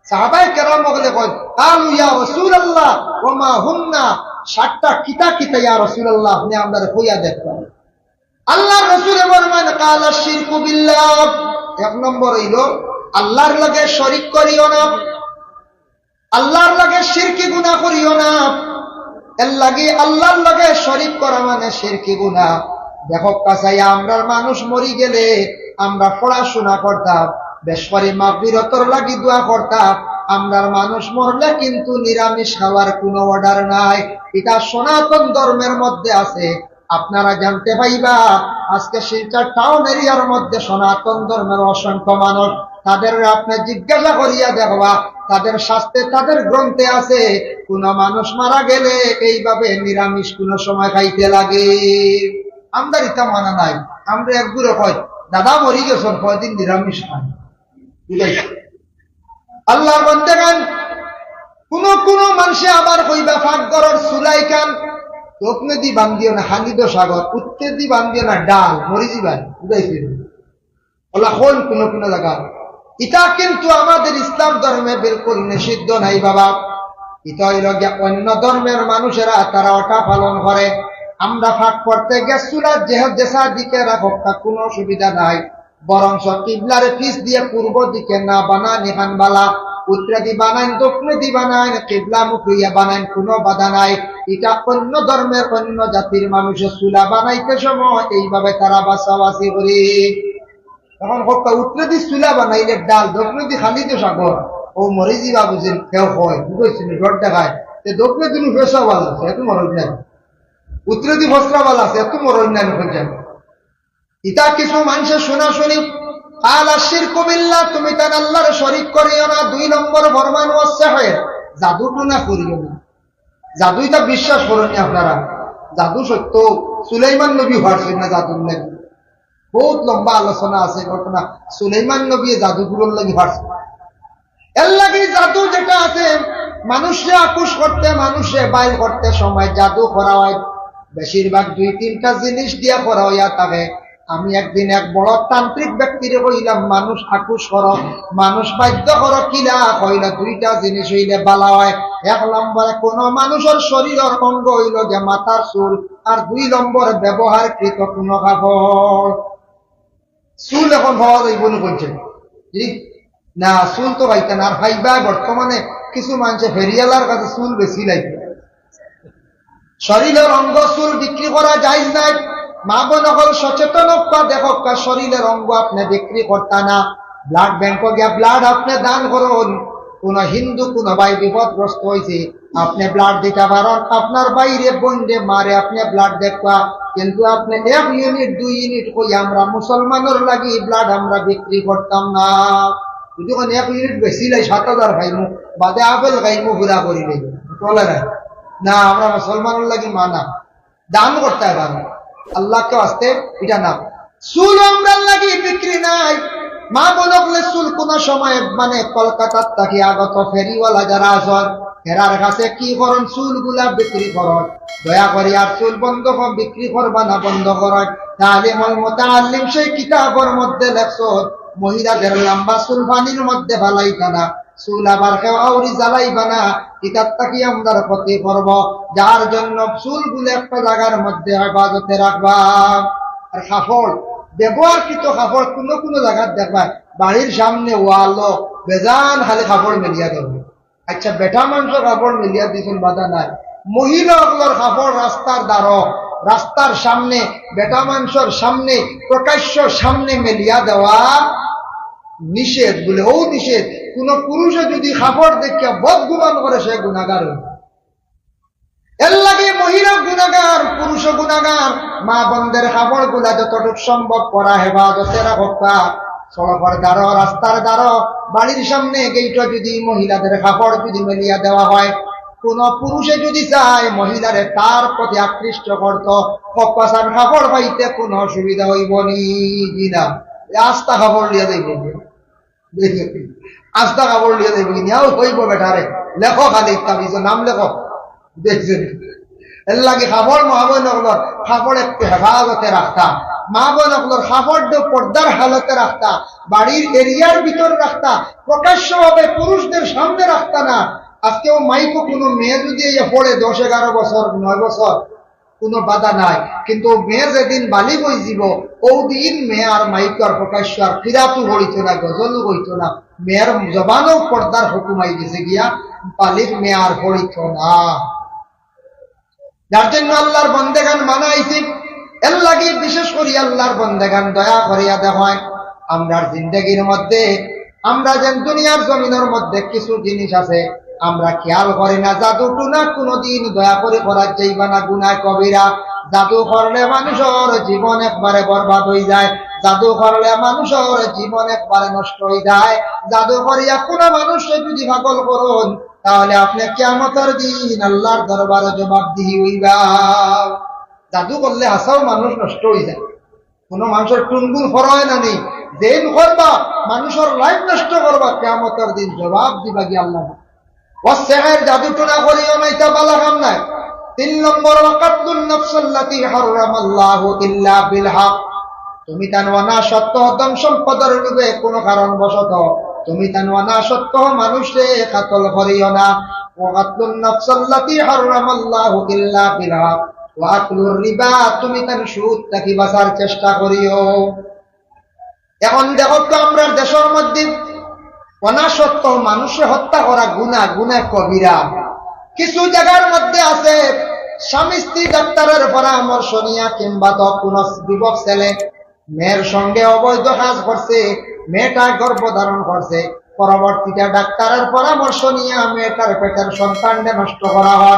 সাহাবায়ে কেরাম অকলে কইন, "ক্বালু ইয়া রাসূলুল্লাহ, ওয়া মা হুন্না?" সাতটা কিতা কিতা ইয়া রাসূলুল্লাহ, আপনে আমরারে কইয়া দেখবা। আল্লাহর রাসূলে ফরমাইন, "ক্বালা শিরকু বিল্লাহ।" এক নম্বর অইলো, আল্লাহর লগে শরিক করিও না, আল্লাহর লগে শিরকি গুনাহ করিও না। এর লাগি আল্লাহর লগে শরিক করা মানে শিরকি গুনাহ। দেখউক্কা চাইয়া, আমরার মানুষ মরি গেলে আমরা পড়াশোনা করতাম, বেশ করি মাগফিরতর লাগি দোয়া করতাম। আমরার মানুষ মরলে কিন্তু নিরামিষ খাওয়ার কুনু অর্ডার নাই, ইটা সনাতন ধর্মের মধ্যে আছে। আপনারা জানতে পাইবা, আজকে শিলচর টাউন এরিয়ার মধ্যে সনাতন ধর্মের অসংখ্য মানুষ, তাদের আপনি জিজ্ঞাসা করিয়া দেখবা, তাদের শাস্ত্রে, তাদের গ্রন্থে আছে, কোনো মানুষ মারা গেলে এইভাবে নিরামিষ কোনো সময় খাইতে লাগে। আমরার ইতা মানা নাই। আমরা একগুরে কই, "দাদা মরি গেছইন, কয়দিন নিরামিষ খান।" বুঝাইছে? আল্লাহর বান্দাগান, কুনু কুনু মানষে আবার কইবা, "পাকঘরর চুলাইখান দোকনেদি বান্ধিও না, খালি তো সাগর, উত্তেদি বান্ধিও না, ডাল, মরি যিবায়।" বুঝাইছে? ওলা কইন কুনু কুনু জাগা। ইতা কিন্তু আমাদের ইসলাম ধর্মে বিলকুল নিষিদ্ধ নাই বাবা। ইতা অইলো গিয়া অন্য ধর্মের মানুষেরা তারা ওটা পালন করে। আমরা পাক করতে গ্যাস চুলা যে, যেছা দিকে রাখউক্কা, কুনু অসুবিধা নাই। বরঞ্চ কিবলারে পিছ দিয়া পূর্ব দিকে না বানাইন, ইখান বালা। উত্তরেদি বানাইন, দক্ষিণেদি বানাইন, কিবলামুখী অইয়া বানাইন, কুনু বাধা নাই। ইটা অন্য ধর্মের অন্য জাতির মানুষে চুলা বানাইতে সময় এইভাবে তারা বাছাবাছি করে। এখন কউক্কা, উত্তরেদি চুলা বানাইলে ডাল, দক্ষিণেদি খালি তো সাগর, অউ মরি যিবা বুঝিন কেউ কয়, বুঝাইছে নি, ডর দেখায়। তে দক্ষিণেদি নু ফেসা বালা আছে, এত মরণ নাই। উত্তরেদি ফসরা বালা আছে, এত মরণ নাই, নু খোঁজা। ইতা কিছু মানষে শুনা শুনি, "কালা শিরকু বিল্লাহ, তুমি তান আল্লাহর শরিক করিও না।" দুই নম্বর ফরমান, "ওয়াস সিহর, জাদু টুনা করিও না।" জাদু ইতা বিশ্বাস করইন নি আপনারা? জাদু সত্য, সুলাইমান নবী পারছইন না জাদুর লাগি। বহুত লম্বা আলোচনা আছে ঘটনা, সুলাইমান নবী জাদুগুরুর লাগি পারছইন। এর লাগি জাদু যেটা আছে, মানুষরে আকুশ করতে, মানুষরে বাইল করতে সময় জাদু করা হয়, বেশিরভাগ দুই তিনটা জিনিস দিয়া করা হইয়া থাকে। আমি একদিন এক বড় তান্ত্রিক ব্যক্তিরে কইলাম, "মানুষ আকুশ করো, মানুষ বাধ্য করো, কিলা?" কইলা, "দুইটা জিনিস অইলে বালা হয়। এক নম্বরে কুনু মানুষর শরীরর অঙ্গ অইলো গিয়া মাথার চুল, আর দুই নম্বর ব্যবহারকৃত কুনু কাপড়।" চুল এখন পাওয়া যাইবো নি কইছে? জি? না, চুল তো পাইতা না। আর পাইবা বর্তমানে কিছু মানষে ফেরিয়ালার কাছে চুল বেচিলাইতা। শরীরর অঙ্গ চুল বিক্রি করা জায়েজ নাই। মা বোন অকল সচেতন অউক্কা, দেখউক্কা, শরীরর অঙ্গ আপনে বিক্রি করতা না। ব্লাড ব্যাংকো গিয়া ব্লাড আপনে দান করইন। কুনু হিন্দু কুনু ভাই বিপদগ্রস্ত অইছে, আপনে ব্লাড দিতা পারইন, আপনার ভাইরে, বোনরে, মারে আপনে ব্লাড দেউক্কা, কিন্তু আপনে এক ইউনিট, দুই ইউনিট কইয়া আমরা মুসলমানর লাগি ব্লাড আমরা বিক্রি করতাম না। যদি কুনু এক ইউনিট বেচিলাই সাত হাজার পাইমু, বাদে আপেল খাইমু, পুরা করি লইমু। চলে না। না, আমরা মুসলমানর লাগি মানা। দান করতে পারবো। আল্লাহকে ওয়াস্তে ইটা না। চুল আমরার লাগি বিক্রি নাই। মা বোন অকলে চুল কুনু সময় মানে কলকাতার থাকি আগত ফেরিওয়ালা যারা আছইন, এরার কাছে কি করইন, চুলগুলা বিক্রি করইন। দয়া করি আর চুল বন্ধ কর, বিক্রি করবা না, বন্ধ করইন। তালিমুল মুতাআল্লিম সেই কিতাবর মধ্যে লেখছইন, মহিলাদের লম্বা চুল পানির মধ্যে ফালাইতা না। চুল আবার কেউ আউরি জ্বালাইবা না, ইতার থাকি আমরার ক্ষতি করবো। যার জন্য চুলগুলা একটা জাগার মধ্যে হেফাজতে রাখবা। আর কাপড়, ব্যবহারকৃত কাপড় কুনু কুনু জাগাত দেখবা, বাড়ির সামনে ওয়ালো বেজান খালি কাপড় মেলিয়া দেওয়া। আচ্ছা, বেটা মানষর কাপড় মেলিয়া দিছইন, বাধা নাই। মহিলা অকলর কাপড় রাস্তার দ্বারো, রাস্তার সামনে, বেটা মানষর সামনে, প্রকাশ্য সামনে মেলিয়া দেওয়া নিষেধ। বলে, ও নিষেধ, কোন পুরুষে যদি কাপড় দেখিয়া বদগুমান করে, সে গুনাহগার হইবে। এর লাগি মহিলা গুনাহগার, পুরুষ গুনাহগার। মা বোনদের কাপড়গুলা যতটুক সম্ভব করা হেফাজতে রাখবা। সড়কর দ্বারো, রাস্তার দ্বারো, বাড়ির সামনে গেইটো যদি মহিলাদের কাপড় যদি মেলিয়া দেওয়া হয়, কোন পুরুষে যদি চায় মহিলারে তার প্রতি আকৃষ্ট করত, কপাসান কাপড় পাইতে কোনো অসুবিধা হইব নি? জি না। এ আস্তা কাপড় লিয়া যাইব। আস্তা কাপড় লিয়া যাইব কি? নিয়াও হইব বেটারে। লেখো খালি তাবিজো নাম লেখো। দেখছেন? এর লাগি কাপড় মা বোন অকলর কাপড় একটু হেফাজতে রাখতা। মা বোন অকলর কাপড় দে পর্দার হালতে রাখতা। বাড়ির এরিয়ার ভিতরে রাখতা। প্রকাশ্যভাবে পুরুষদের সামনে রাখতা না। আজকেও মাইকো কোনো মেয়ে যদি এই পড়ে দশ এগারো বছর, নয় বছর, কোনো বাধা নাই, কিন্তু মেয়ে যেদিন বালিগ হইযিব, ওদিন মেয়ে আর মাইকো আর প্রকাশ্য আর কিরাতও পড়িত না, গজলও কইত না, মেয়ের জবানও পর্দার হুকুম আই গেছে গিয়া, বালিগ মেয়ে আর পড়িত না। যার জন্য আল্লাহর বন্দেগান মানা আইছে, এর লাগি বিশেষ করি আল্লাহর বন্দেগান দয়া করিয়া দেখইন, আমরার জিন্দেগির মধ্যে আমরা যেন দুনিয়ার জমিনর মধ্যে কিছু জিনিস আছে, আমরা খেয়াল করি না, জাদু টুনা কোনোদিন দয়া করি করা যাইবা না, গুনাহ কবিরা। জাদু করলে মানুষর জীবন একবারে বরবাদ অই যায়, জাদু করলে মানুষর জীবন একবারে নষ্ট অই যায়। জাদু করিয়া কোনো মানুষরে যদি পাগল করইন, তাহলে আপনে কিয়ামতর দিন আল্লার দরবারো জবাবদিহি অইবা। জাদু করলে হাছাউ মানুষ নষ্ট অই যায়, কোনো মানুষর টুনগুন করা অয় না নি। যেইন করবা, মানুষর life নষ্ট করবা, কিয়ামতর দিন জবাব দিবা গি আল্লার। ওয়াসসিহর, জাদু টুনা করিও না, ইতা ভালা কাম নায়। তিন নম্বর, ওয়াকাতলুন নাফসাল্লাতি হাররামাল্লাহু ইল্লা বিল হক। তুমি তান অনাসত্ত্ব ধন সম্পদর লোভে কোনো কারণবশত তুমি তান অনাসত্ত্ব মানুষরে কাতল করিও না। ওয়াকাতলুন নাফসাল্লাতি হাররামাল্লাহু ইল্লা বিল হক। ওয়াকলুর রিবা, তুমি তান সুদ থাকি বাঁচার চেষ্টা করিও। এখন দেখো তো, আমরার দেশর মধ্যে অনাসত্ত্ব মানুষরে হত্যা করা গুনা, গুনা কবিরা। কিছু জাগার মধ্যে আছে, স্বামী স্ত্রী ডাক্তারর পরামর্শ নিয়া কিংবা তো কোনো যুবক ছেলে মেয়ের সঙ্গে অবৈধ কাজ করছে, মেয়েটা গর্ভ ধারণ করছে, পরবর্তীতে ডাক্তারর পরামর্শ নিয়া মেয়েটার পেটের সন্তানরে নষ্ট করা অর,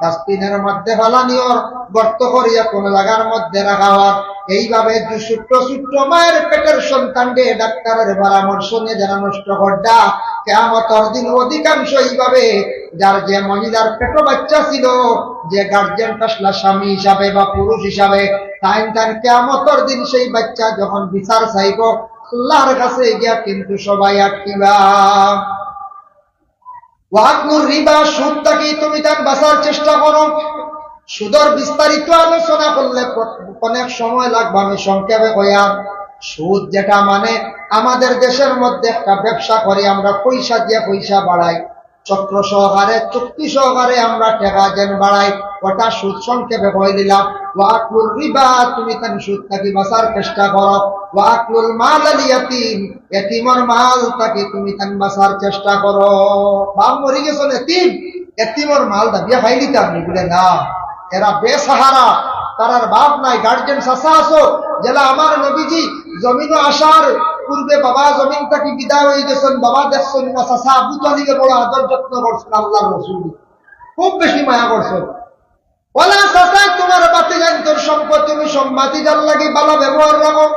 ডাস্টবিনর মধ্যে ফালানি অর, গর্ত করিয়া কোনো জাগার মধ্যে রাখা অর। এইভাবে যে ছোট্ট ছোট্ট মায়ের পেটের সন্তানরে ডাক্তারর পরামর্শ নিয়া যারা নষ্ট কররা, কিয়ামতর দিন অধিকাংশ এইভাবে যার যে মহিলার পেটো বাচ্চা ছিল, যে গার্জিয়ান আসলা স্বামী হিসাবে বা পুরুষ হিসাবে, তাইন তান কিয়ামতর দিন সেই বাচ্চা যখন বিচার চাইবো, আল্লার কাছে গিয়া কিন্তু সবাই আটকিবা। ওয়াকলুর রিবা, সুদ থাকি তুমি তান বাঁচার চেষ্টা করো। সুদর বিস্তারিত আলোচনা করলে প-, অনেক সময় লাগবো, আমি সংক্ষেপে কইয়ার। সুদ যেটা মানে আমাদের দেশর মধ্যে একটা ব্যবসা করি আমরা, পয়সা দিয়া পয়সা বাড়াই, চক্র সহকারে, চুক্তি সহকারে আমরা টেকা যেন বাড়াই, ওটা সুদ। সংক্ষেপে কই দিলাম, ওয়াকলুর রিবা, তুমি তান সুদ থাকি বাঁচার চেষ্টা করো, ওয়াকলুল মালাল ইয়াতিম, এতিমর মাল থাকি তুমি তান বাঁচার চেষ্টা করো। বাপ মরি গেছইন, এতিম, এতিমর মাল দাবিয়া খাইলিতা নি? বুলে না, এরা বেসাহারা, তারার বাপ নাই, গার্জিয়ান চাচা আছো, যেলা আমার নবীজি জমিনো আসার পূর্বে বাবা জমিন থাকি বিদায় অই গেছইন, বাবা দেখছইন না, চাচা আবু তালিবে বড় আদর যত্ন করছইন, আল্লার রসুল খুব বেশি মায়া করছইন। ওলা চাচায় তুমার ভাতিজাইন্তর সম্পদ, তুমি সব ভাতিজার লাগি ভালা ব্যবহার রাখো,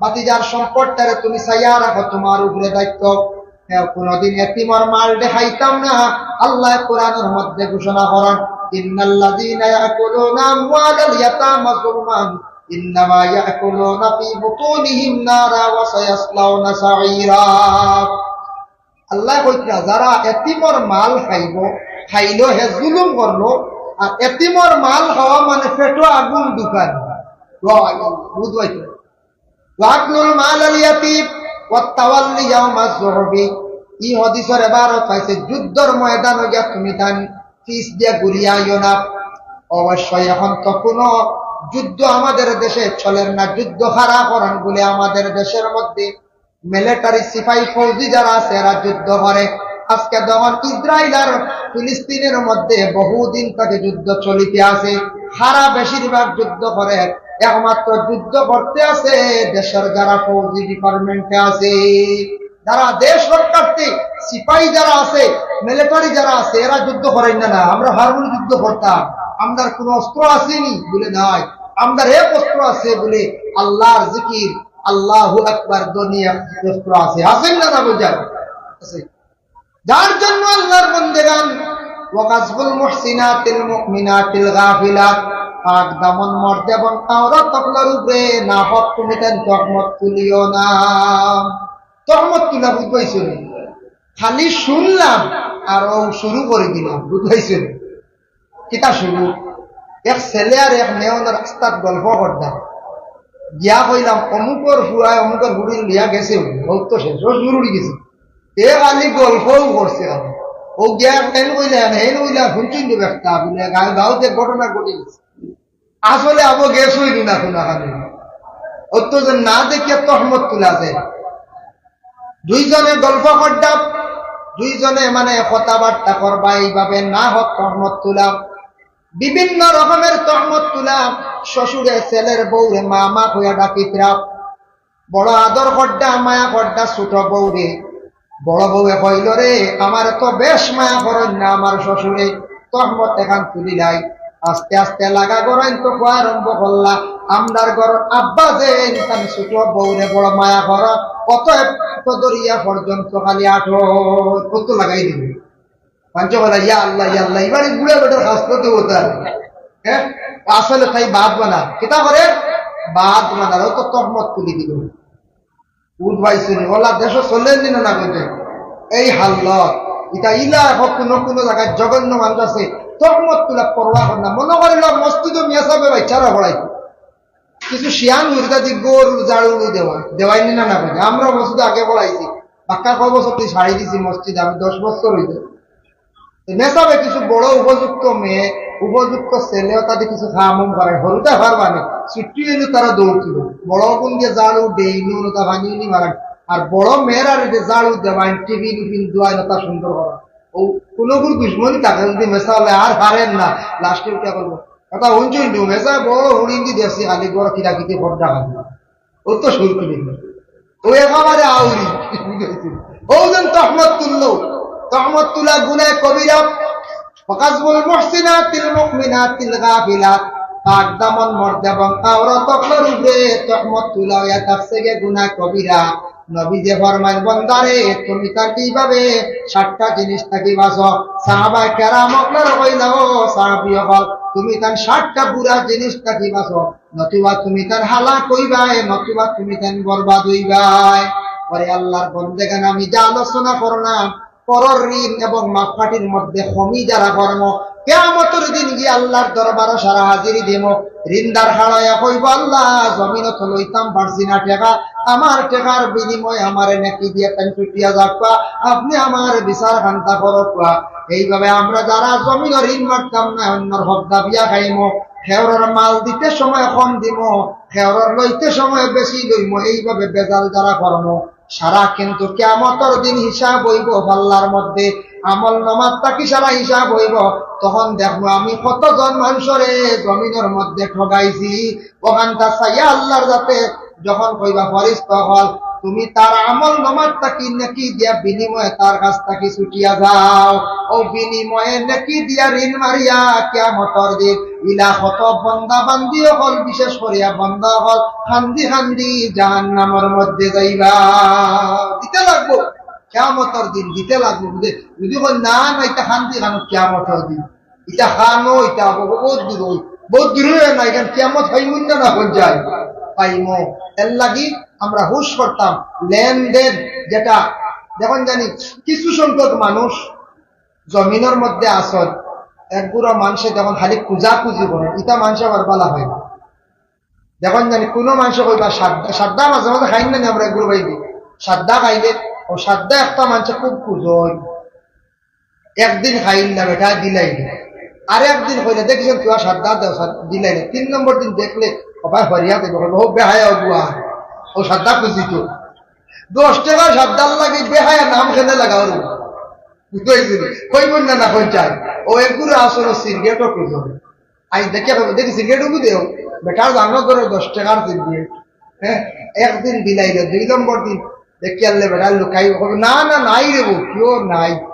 ভাতিজার সম্পদটারে তুমি চাইয়া রাখো, তুমার উপরে দায়িত্ব। হ্যাঁ, কোনোদিন এতিমর মালরে খাইতাম না। আল্লায় কোরআনর মধ্যে ঘোষণা করইন, ইন্নাল্লাযীনা ইয়াকুলুনা আমওয়ালাল ইয়াতামা যুলমান ইন্নামা ইয়াকুলুনা ফী বুতুনিহিম নারা ওয়া সায়াসলাউনা সাঈরা। আল্লায় কইতরা, যারা এতিমর মাল খাইবো, খাইলো হে জুলুম করলো, আর এতিমর মাল খাওয়া মানে পেটো আগুন ঢুকানি। ওয়া, বুঝবাই তো। ওয়াকলুল মালাল ইয়াতিম ওয়াত তাওয়াল্লি ইয়াউমাজ জুহফি। ই হাদিসর এবারত পাইছে যুদ্ধর ময়দানো গিয়া তুমি তান পিছ দিয়া ঘুরিয়া আইও না। অবশ্যই এখন তো কোনো যুদ্ধ আমাদের দেশে চলের না, যুদ্ধ খাড়া করান বুলে আমাদের দেশর মধ্যে মিলিটারি সিপাহী ফৌজি যারা আছে, এরা যুদ্ধ করে। আজকে যখন ইসরাইল আর ফিলিস্তিনর মধ্যে বহুদিন থাকি যুদ্ধ চলিতে আছে, হারা বেশিরভাগ যুদ্ধ করে, একমাত্র যুদ্ধ করতে আছে দেশর যারা ফৌজি ডিপার্টমেন্টে আছে, যারা দেশ রক্ষার্থী সিপাহী যারা আছে, মিলিটারি যারা আছে, এরা যুদ্ধ করইন না। না, আমরা হারমোনি যুদ্ধ করতাম, আমরার কোনো অস্ত্র আছেনি বুলে নাই, আমরার এক অস্ত্র আছে বুলে আল্লার জিকির, আল্লাহু আকবার ধ্বনি অস্ত্র আছে, আছেন না, না বুঝায়? আছে। যার জন্য আল্লার বন্দেগান, ওয়া কাযফুল মুহসিনাতিল মুমিনাতিল গাফিলাত, পাক দামন মর্দ এবং আওরাত অকলর উপরে নাহক তুমি তান তহমত তুলিও না। তহমত তুলা বুঝবাইছো নি? খালি শুনলাম আর ও শুরু করি দিলাম, বুঝবাইছো নি? কিতা শুরু? এক ছেলে আর এক মেয়ে অনো রাস্তাত গল্প করতা। গিয়া কইলাম, "অমুকর ফুয়ায় অমুকর ফুড়িরে লইয়া গেছে, ও তো শেষ, ও শুরু অই গেছে।" এ খালি গল্পও করছে খালি। ও গিয়া হেন কইলা, হেন কইলা, হুনছইন তো একটা, বুলে, গাঁও, গাঁওত এক ঘটনা ঘটি গেছে। আসলে আবো গেছইন না, হুনা খালি। অত যে না দেখিয়া তহমত তুলা যায়। দুইজনে গল্প করবা, দুইজনে মানে কথাবার্তা করবা, এইভাবে নাহক তহমত তুলা, বিভিন্ন রকমের তহমত তুলা। শ্বশুরে ছেলের বউরে মামা কইয়া ডাকিতরা, বড় আদর কররা, মায়া কররা ছোট বউরে। বড় বউয়ে কইল, "রে, আমারে তো বেশ মায়া করইন না আমার শ্বশুরে।" তহমত এখান তুলিলাই। আস্তে আস্তে লাগা গরইন তো খোয়া আরম্ভ করলা। আমরার ঘরর আব্বা যেইন তান ছোট বউরে বড় মায়া করইন, অতএব তো দরিয়া পর্যন্ত খালি আটো। কত লাগাই দিবে। পাঞ্চ বলা, "ইয়া আল্লাহ, ইয়া আল্লাহ, এবারে বুড়া বেটার কাজ করতে হতো আর।" হ্যাঁ, আসলে তাই বাদ বানা। কিতা করে? বাদ বানা, ও তো তহমত তুলি দিল। উঠ ভাই শুনি, ওলা দেশো চলেন দিন না করতে। এই হাল্লত, এটা ইলা এখন কোনো কোনো জায়গায় জঘন্য মানুষ আছে, তহমত তুলা পরোয়া করে না। মনে করিল মসজিদো মিয়া সাহেবে বাচ্চারা পড়াইতো। কিছু শিয়ান হুজুরা দি গরুর ঝাড়ু উড়ু দেওয়া, দেওয়াই নি না না করে। আমরা মসজিদে আগে পড়াইছি, বাক্কা কয় বছর তুই ছাড়ি দিছি মসজিদ, আমি দশ বছর হইতে। তো মেসাবে কিছু বড় উপযুক্ত মেয়ে, উপযুক্ত ছেলেও তাদের কিছু খামুম করে, হরুতা পারবা না, ছুটি হইলে তারা দৌড় তুলো। বড় বোন দিয়ে ঝাড়ু, ডেইনি, ওটা ভাঙিয়ে নি মারান। আর বড় মেয়েরা যে ঝাড়ু দেওয়ান, টিফিন উফিন ধোয়ান, ওটা সুন্দর করা। ও কোনো গুরু দুশ্মনী থাকে, যদি মেসা হলে আর পারেন না, লাস্টে উঠে করবো। কথা হুনছইন তো, মেসা বড় হুড়িন্দি দেখছি, খালি বড় কিরাকিতি ভর ডাকা দিল। ও তো শুরু করি। ও একেবারে আউরি। ও যেন তহমত তুললো। তহমত তুলা গুনাহ কবিরা। وقذف المحصنات المؤمنات الغافلات। পাক দামন মর্দ এবং আওরত অকলর উপরে তহমত তুলা হইয়া থাকছে গে গুনাহ কবিরা। নবী যে ফরমাইন, "বন্দারে, তুমি তান কিভাবে সাতটা জিনিস থাকি বাঁচো?" সাহাবায়ে কেরাম অকলর কইলা, "ও সাহাবী অকল, তুমি তান সাতটা বুরা জিনিস থাকি বাঁচো।" নতুবা তুমি তান হালাক অইবায়, নতুবা তুমি তান বরবাদ অইবায়। পরে আল্লাহর বন্দেগান, আমি যে আলোচনা করলাম, পরর ঋণ এবং মাপকাঠির মধ্যে কমি যারা করমু, কিয়ামতর দিন গিয়া আল্লাহর দরবারো সারা হাজিরি দিমু। ঋণদার খাড়াইয়া কইবো, "আল্লাহ, জমিনো তো লইতাম পারছি না টেকা, আমার টেকার বিনিময়ে আমারে নেকি দিয়া তাইন ছুটিয়া যাউক্কা, আপনে আমার বিচার খান্তা করউক্কা।" এইভাবে আমরা যারা জমিনো ঋণ মারতাম না, অন্যর হক দাবিয়া খাইমু, খেউরর মাল দিতে সময় কম দিমু, খেউরর লইতে সময় বেশি লইমু, এইভাবে বেজাল যারা করমু, সারা কিন্তু কিয়ামতর দিন হিসাব অইবো পাল্লার মধ্যে, আমল নামাত থাকি সারা হিসাব অইবো। তখন দেখমু আমি কতজন মানুষরে জমিনর মধ্যে ঠগাইছি। অখানতা চাইয়া আল্লাহর যাতে যখন কইবা, "ফরিস্তা অকল, তুমি তার আমল নামাত থাকি নেকি দিয়া বিনিময়ে তার কাছ থাকি ছুটিয়া যাও।" ও বিনিময়ে নেকি দিয়া ঋণ মারিয়া কিয়ামতর দিন ইলা কত বন্দা বান্দি অকল, বিশেষ করিয়া বন্দা অকল কান্দি কান্দি জাহান্নামর মধ্যে যাইবা। দিতে লাগবো, কিয়ামতর দিন দিতে লাগবো। বুঝে যদি কই, "না, না, ইতা কান্দি কানো কিয়ামতর দিন।" ইটা খানো, ইটা আবার বহুত দূর অই, বহুত দূর অই না, ইখান কিয়ামত পাইমু না, না অখন যাই পাইমু। এর লাগি আমরা হুশ করতাম, লেনদেন যেটা, দেখইন জানি কিছু সংখ্যক মানুষ জমিনর মধ্যে আছইন, এক গুড়া মানষে দেখইন খালি খুজাখুজি করে, ইটা মানষে আবার বালা অয় না। দেখইন জানি কোনো মানষে কইবা সাদ্দা, সাদ্দা মাঝে মাঝে খাইন না নি আমরা এগুলো বাইদি। সাদ্দা খাইলে, ও সাদ্দা একটা মানষে খুব খুঁজইন। একদিন খাইল না বেটা, দিলাই না। আর একদিন কইলে, "দেখছেন তুই আর সাদ্দা দেও, সাদ-, দিলাই না।" তিন নম্বর দিন দেখলে, ও ভাই, হরিয়া দেবে, ও বেহায়া অগুয়া। ও সাদ্দা খুঁজি তো। দশ টেকা সাদ্দার লাগি বেহায়া নাম কেনে লাগাও রে। বুঝতে পারছি? কইব না, না কই চাই। ও এগুলো আসলে সিগারেটও খুঁজে। আই দেখে কইব, "দেখি সিগারেট ওগু দেও।" বেটার জানো ধরে দশ টেকার সিগারেট। হ্যাঁ, একদিন দিলাই না, দুই নম্বর দিন দেখি আনলে বেটা লুকাই, কইব, "না, না, নাই রে বউ, কেউ নাই।"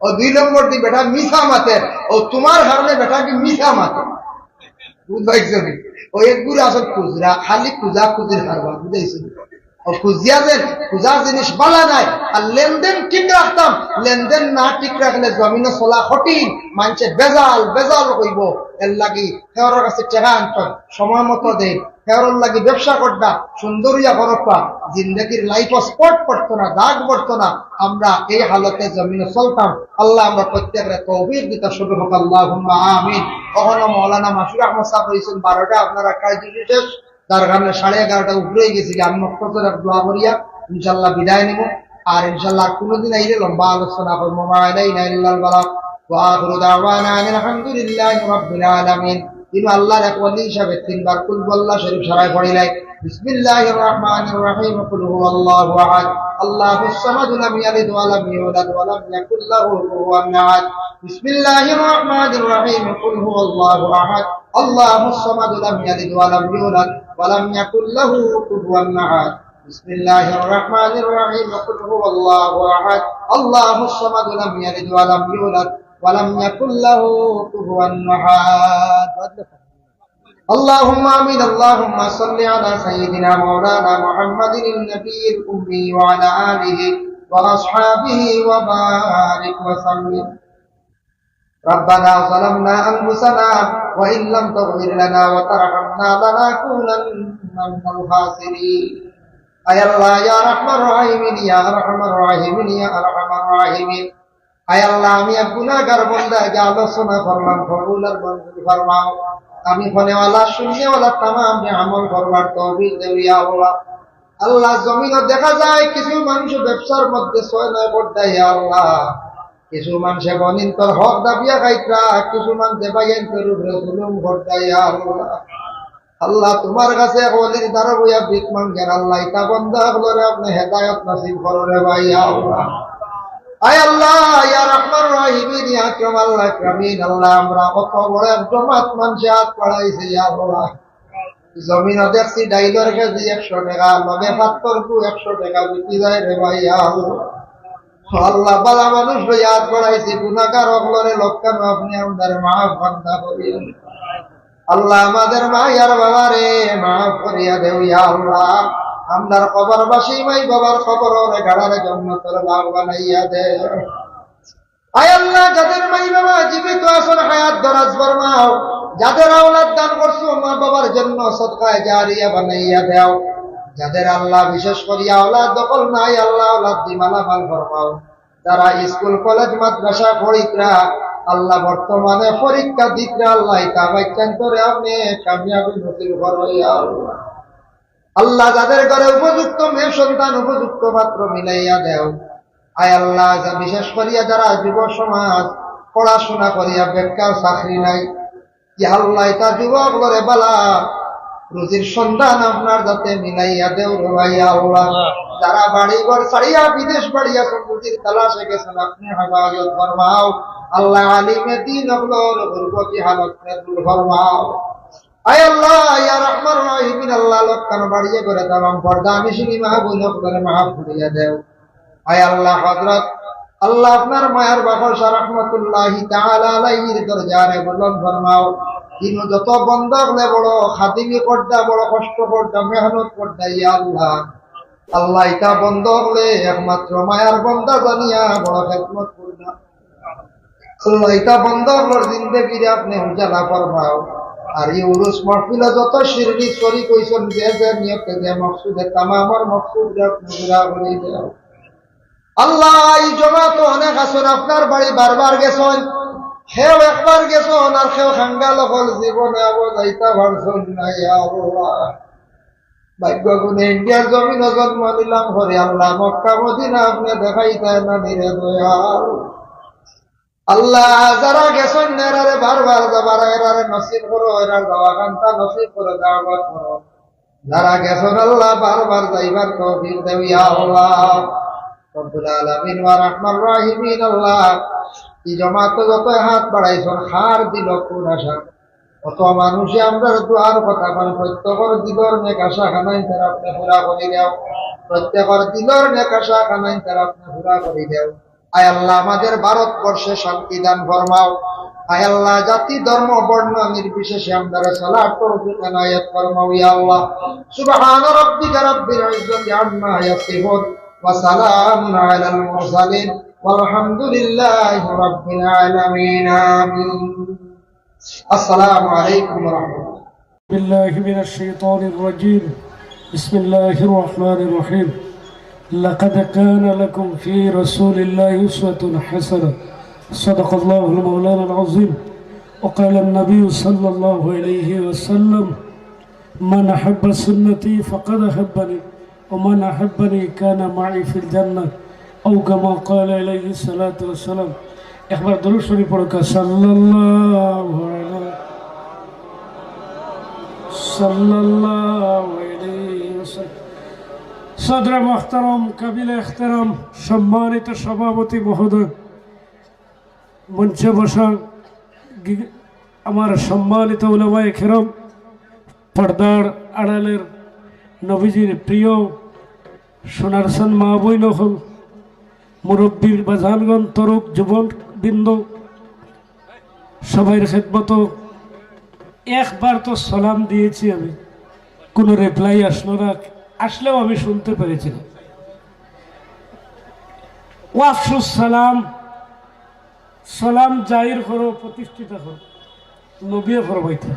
ও দুই নম্বর দিন বেটা মিছা মাতের, ও তোমার কারণে বেটা কি মিছা মাতের। বুঝ পাইছো নি? ও এগুলো আসল খুচরা, খালি খুঁজা খুঁজির কারবার, বুঝাইছো নি? ও খুঁজিয়া দেন, খুঁজা জিনিস বালা নাই। আর লেনদেন ঠিক রাখতাম, লেনদেন না ঠিক রাখলে জমিনো চলা কঠিন, মানষে বেজাল, বেজাল কইব। এর লাগি খেওরর কাছে টেকা আনতাম, সময় মতো দেন, খেওরর লাগি ব্যবসা করতাম, সুন্দর ইয়া করতাম, জিন্দগির লাইফ স্পট পড়তো না, দাগ পড়তো না। আমরা এই হালতে জমিনো চলতাম। আল্লাহ আমরা প্রত্যেকরে তৌফিক দিতা শুরু হোক, আল্লাহুম্মা আমিন। কখনো মৌলানা মাসুর আহমদ সাহেব রইছেন বারোটা, আপনারা কাজ শেষ, যার কারণে সাড়ে এগারোটা উপরে গেছি। আমি মক্তসর এক দোয়া করিয়া ইনশাআল্লাহ বিদায় নিব। আর ইনশাআল্লাহ আর কোনোদিন আইলে লম্বা আলোচনা করবো। মা আলাইনা ইল্লাল বালাগ। ওয়া আখিরু দাওয়ানা আনিল হামদুলিল্লাহি রাব্বিল আলামিন। ইনো আল্লাহর এক ওলি হিসাবে তিনবার কুল হুয়াল্লাহ শরীফ সারায় পড়িলাই। বিসমিল্লাহির রহমানির রহিম। কুল হুয়াল্লাহু আহাদ। আল্লাহুস সামাদ। লাম ইয়ালিদ ওয়া লাম ইউলাদ ওয়া লাম ইয়াকুল লাহু কুফুয়ান আহাদ। বিসমিল্লাহির রহমানির রহিম। কুল হুয়াল্লাহু আহাদ। আল্লাহুস সামাদ। লাম ইয়ালিদ ওয়া লাম ইউলাদ ওয়া লাম ইয়াকুল লাহু কুফুয়ান আহাদ। بسم الله الرحمن الرحيم. قل هو الله أحد. الله الصمد. لم يلد ولم يولد ولم يكن له كفوا أحد. اللهم آمين. اللهم صل على سيدنا مولانا محمد النبي الأمي وعلى آله وأصحابه وبارك وسلم. ربنا ظلمنا أنفسنا وإن لم تغفر لنا وترحمنا لنكونن من الخاسرين. আয় আল্লাহ, ইয়া আরহামার রাহিমিন, ইয়া আরহামার রাহিমিন, ইয়া আরহামার রাহিমিন। আয় আল্লাহ, আমি এক গুনাহগার বান্দা, যে আলোচনা করলাম, কবুল আর মঞ্জুর ফরমাও। আমি হুননেওয়ালা, শুননেওয়ালা তামামরে আমল করবার তৌফিক দেও, ইয়া আল্লাহ। আল্লাহ, জমিনো দেখা যায় কিছু মানুষ ব্যবসার মধ্যে ছয় নয় করতা, ইয়া আল্লাহ। কিছু মানষে বইনতর হক দাবিয়া খাইতরা, কিছু মানষে ভাইয়াইন্তর উপরে জুলুম করতা, ইয়া আল্লাহ। আল্লাহ, তুমার কাছে এক ওলির দ্বারা বইয়া ভিক মাঙ্গের, আল্লাহ, ইতা বান্দা অকলরে আপনে হেদায়েত নসিব করো রে ভাই, ইয়া আল্লাহ। আয় আল্লাহ, ইয়া আরহামার রাহিমিন, ইয়া আকরামাল আকরামিন, আল্লাহ, আমরা কত বড় এক জমাত মানষে আত বাড়াইছে, ইয়া আল্লাহ। জমিনো দেখছি ডাইলর কেজি একশো টেকা, লগে পাত্তর কু একশো টেকা বিকি যায় রে ভাই, ইয়া আল্লাহ। আল্লাহ, ভালা মানুষ লইয়া আত বাড়াইছি, গুনাহগার অকলরে লক্কানো আপনে আমরারে মাফ বান্দা করিয়া দেও। আল্লাহ, আমাদের মা আর বাবারে মাফ করিয়া দেও, ইয়া আল্লাহ। আমরার কবরবাসী মাই বাবার কবররে গাড়ারে জন্নতর বাগ বানাইয়া দেও। আয় আল্লাহ, যাদের মাই বাবা জীবিত আছইন, হায়াত দরাজ ফরমাও। যাদের আওলাদ দান করছো, মা বাবার জন্য সদকায়ে জারিয়া বানাইয়া দেও। যাদের আল্লাহ বিশেষ করিয়া আওলাদ দখল নাই, আল্লাহ আওলাদ দি মালামাল ফরমাও। যারা স্কুল, কলেজ, মাদ্রাসা পড়িতরা, আল্লাহ বর্তমানে পরীক্ষা দিতরা, আল্লাহ ইতা বাচ্চাইন্তরে আপনে কামিয়াবি নসিব করো, ইয়া আল্লাহ। আল্লাহ, যাদের ঘরে উপযুক্ত মেয়ে সন্তান, উপযুক্ত পাত্র মিলাইয়া দেও। আয় আল্লাহ, যা বিশেষ করিয়া যারা যুব সমাজ পড়াশোনা করিয়া বেকার, চাকরি নাই, ইয়া আল্লাহ, ইতা যুবক অকলরে ভালা রুজির সন্ধান আপনার যাতে মিলাইয়া দেও রে ভাই, ইয়া আল্লাহ। যারা বাড়ি ঘর ছাড়িয়া বিদেশ বাড়িয়া রুজির তালাশে গেছইন, আপনে হেফাজত ফরমাও। আল্লাহ, আলিমে দিন অকলর গুরবতি হালত দূর ফরমাও। আয় আল্লাহ, ইয়া আরহামার রাহিমিন, আল্লাহ, লক্কানো বাড়িয়ে করে তামাম পর্দানিশিন মা বইন অকলরে মাফ করিয়া দেও। আয় আল্লাহ, হযরত আল্লাহ, আপনার মায়ার বাবা শাহ রহমাতুল্লাহি তাআলা আলাইহির দরজারে বুলন্দ ফরমাও। দিনো যত বন্দা অকলে বড় খাদিমি করতা, বড় কষ্ট করতা, মেহনত করতা, ইয়া আল্লাহ। আল্লাহ, ইতা বন্দা অকলে একমাত্র মায়ার বন্দা জানিয়া বড় খেদমত করতা। আল্লাহ, ইতা বন্দা অকলর জিন্দেগিরে আপনে উজালা ফরমাও। আর ই উরুস মাহফিলো যত শিরনি শরিক অইছইন, যে যে নিয়তে, যে মকসুদে, তামামর মকসুদরে আপনে পুরা করি দেও। আল্লাহ, ই জমাতো অনেক আছইন, আপনার বাড়ি বারবার গেছইন, কেউ একবার গেছইন, আর কেউ কাঙ্গাল অকল জীবনে আবো যাইতা পারছইন না, ইয়া আল্লাহ। ভাগ্য গুণে ইন্ডিয়ার জমিনো জন্ম নিলাম পরে, আল্লাহ, মক্কা মদিনা আপনে দেখাইতা না নি রে দয়াল। আল্লাহ, যারা গেছইন না, এরারে বারবার যাবার, এরারে নসিব করো, এরার যাওয়া কান্তা নসিব করো, দাওয়াত করো। যারা গেছইন আল্লাহ, বারবার যাইবার তৌফিক দেও, ইয়া আল্লাহ। রব্বুল আলামিন ওয়া আরহামার রাহিমিন আল্লাহ, ই জমাতো যত হাত বাড়াইছইন, কার দিলো কোন আশা? কত মানুষে আমরার দোয়ার কথা কইন, প্রত্যেকর দিলর নেক আশা খানাইন তারা আপনে পুরা করি দেও, প্রত্যেকর দিলর নেক আশা খানাইন তারা আপনে পুরা করি দেও। আয় আল্লাহ, আমাদের ভারতবর্ষে শান্তি দান ফরমাও। আয় আল্লাহ, জাতি, ধর্ম, বর্ণ নির্বিশেষে আমরারে চলার তৌফিক এনায়েত ফরমাও, ইয়া আল্লাহ। سبحان ربك رب العزة عما يصفون وسلام على المرسلين والحمد لله رب العالمين. آمين. السلام عليكم ورحمة الله. بالله من الشيطان الرجيم. بسم الله الرحمن الرحيم. لقد كان لكم في رسول الله أسوة حسنة. صدق الله مولانا العظيم. وقال النبي صلى الله عليه وسلم: من أحب سنتي فقد أحبني، ومن أحبني كان معي في الجنة، أو كما قال عليه الصلاة والسلام. একবার দুরূদ শরীফ পড়ুক্কা, সাল্লাল্লাহু আলাইহি, সাল্লাল্লাহু আলাইহি ওয়াসাল্লাম। সদরে মুহতারাম, কাবিলে এহতেরাম, সম্মানিত সভাপতি মহোদয়, মঞ্চে বসা গি-, আমার সম্মানিত উলামায়ে কেরাম, পর্দার আড়ালের নবীজির প্রিয় সোনার সন মা বইন অকল, মুরব্বীর বাজানগণ, তরুণ যুবকবৃন্দ, সবাইর খেদমতো একবার তো সালাম দিয়েছি আমি, কোনো রিপ্লাই আসলো না, আসলেও আমি শুনতে পেরেছি না। ওয়াফসুস সালাম, সালাম জাহির করো, প্রতিষ্ঠিত করো, নবীয়ে ফরমাইতা।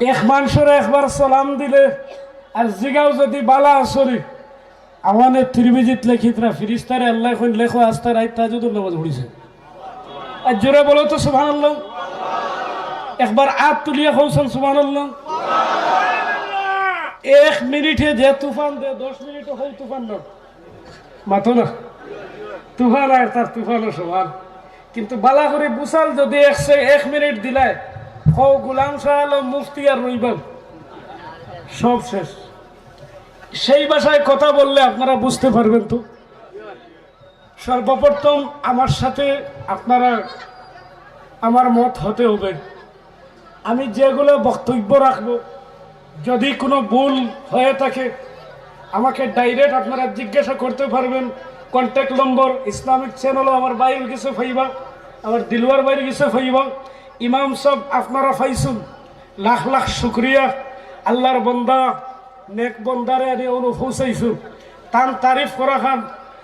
এক মানষরে একবার সালাম দিলে আর জিগাও যদি বালা আছনি, আওয়ানে তিরমিজিত লেখিতরা ফিরিস্তারে আল্লায় কইন, লেখো আস্তা রাইত তাহাজ্জুদর নামাজ পড়িছে। আর জোরে বলো তো সুবহানাল্লাহ। একবার আত তুলিয়া কওছন সুবহানাল্লাহ। এক মিনিটে যে তুফান দে, দশ মিনিটে হউ তুফান না। মাতো না। তুফান আর তার তুফানও সমান। কিন্তু বালা করি বুঝাল যদি এক সে-, এক মিনিট দিলায়, হউ গোলাম শাহ আলম মুফতি আর রইবাম। সব শেষ। সেই ভাষায় কথা বললে আপনারা বুঝতে পারবেন তো। সর্বপ্রথম আমার সাথে আপনারা আমার মত হতে হবে। আমি যেগুলো বক্তব্য রাখবো, যদি কোনো ভুল হয়ে থাকে, আমাকে ডাইরেক্ট আপনারা জিজ্ঞাসা করতে পারবেন। কন্ট্যাক্ট নম্বর ইসলামিক চ্যানেলও আমার ভাইর গেছে পাইবা, আমার দিলওয়ার ভাইর গেছে পাইবা। ইমাম সাহেব আপনারা পাইছুন, লাখ লাখ শুক্রিয়া। আল্লাহর বন্দা, নেক বন্দারে আনি অনু পৌঁছাইছু। তান তারিফ করা খান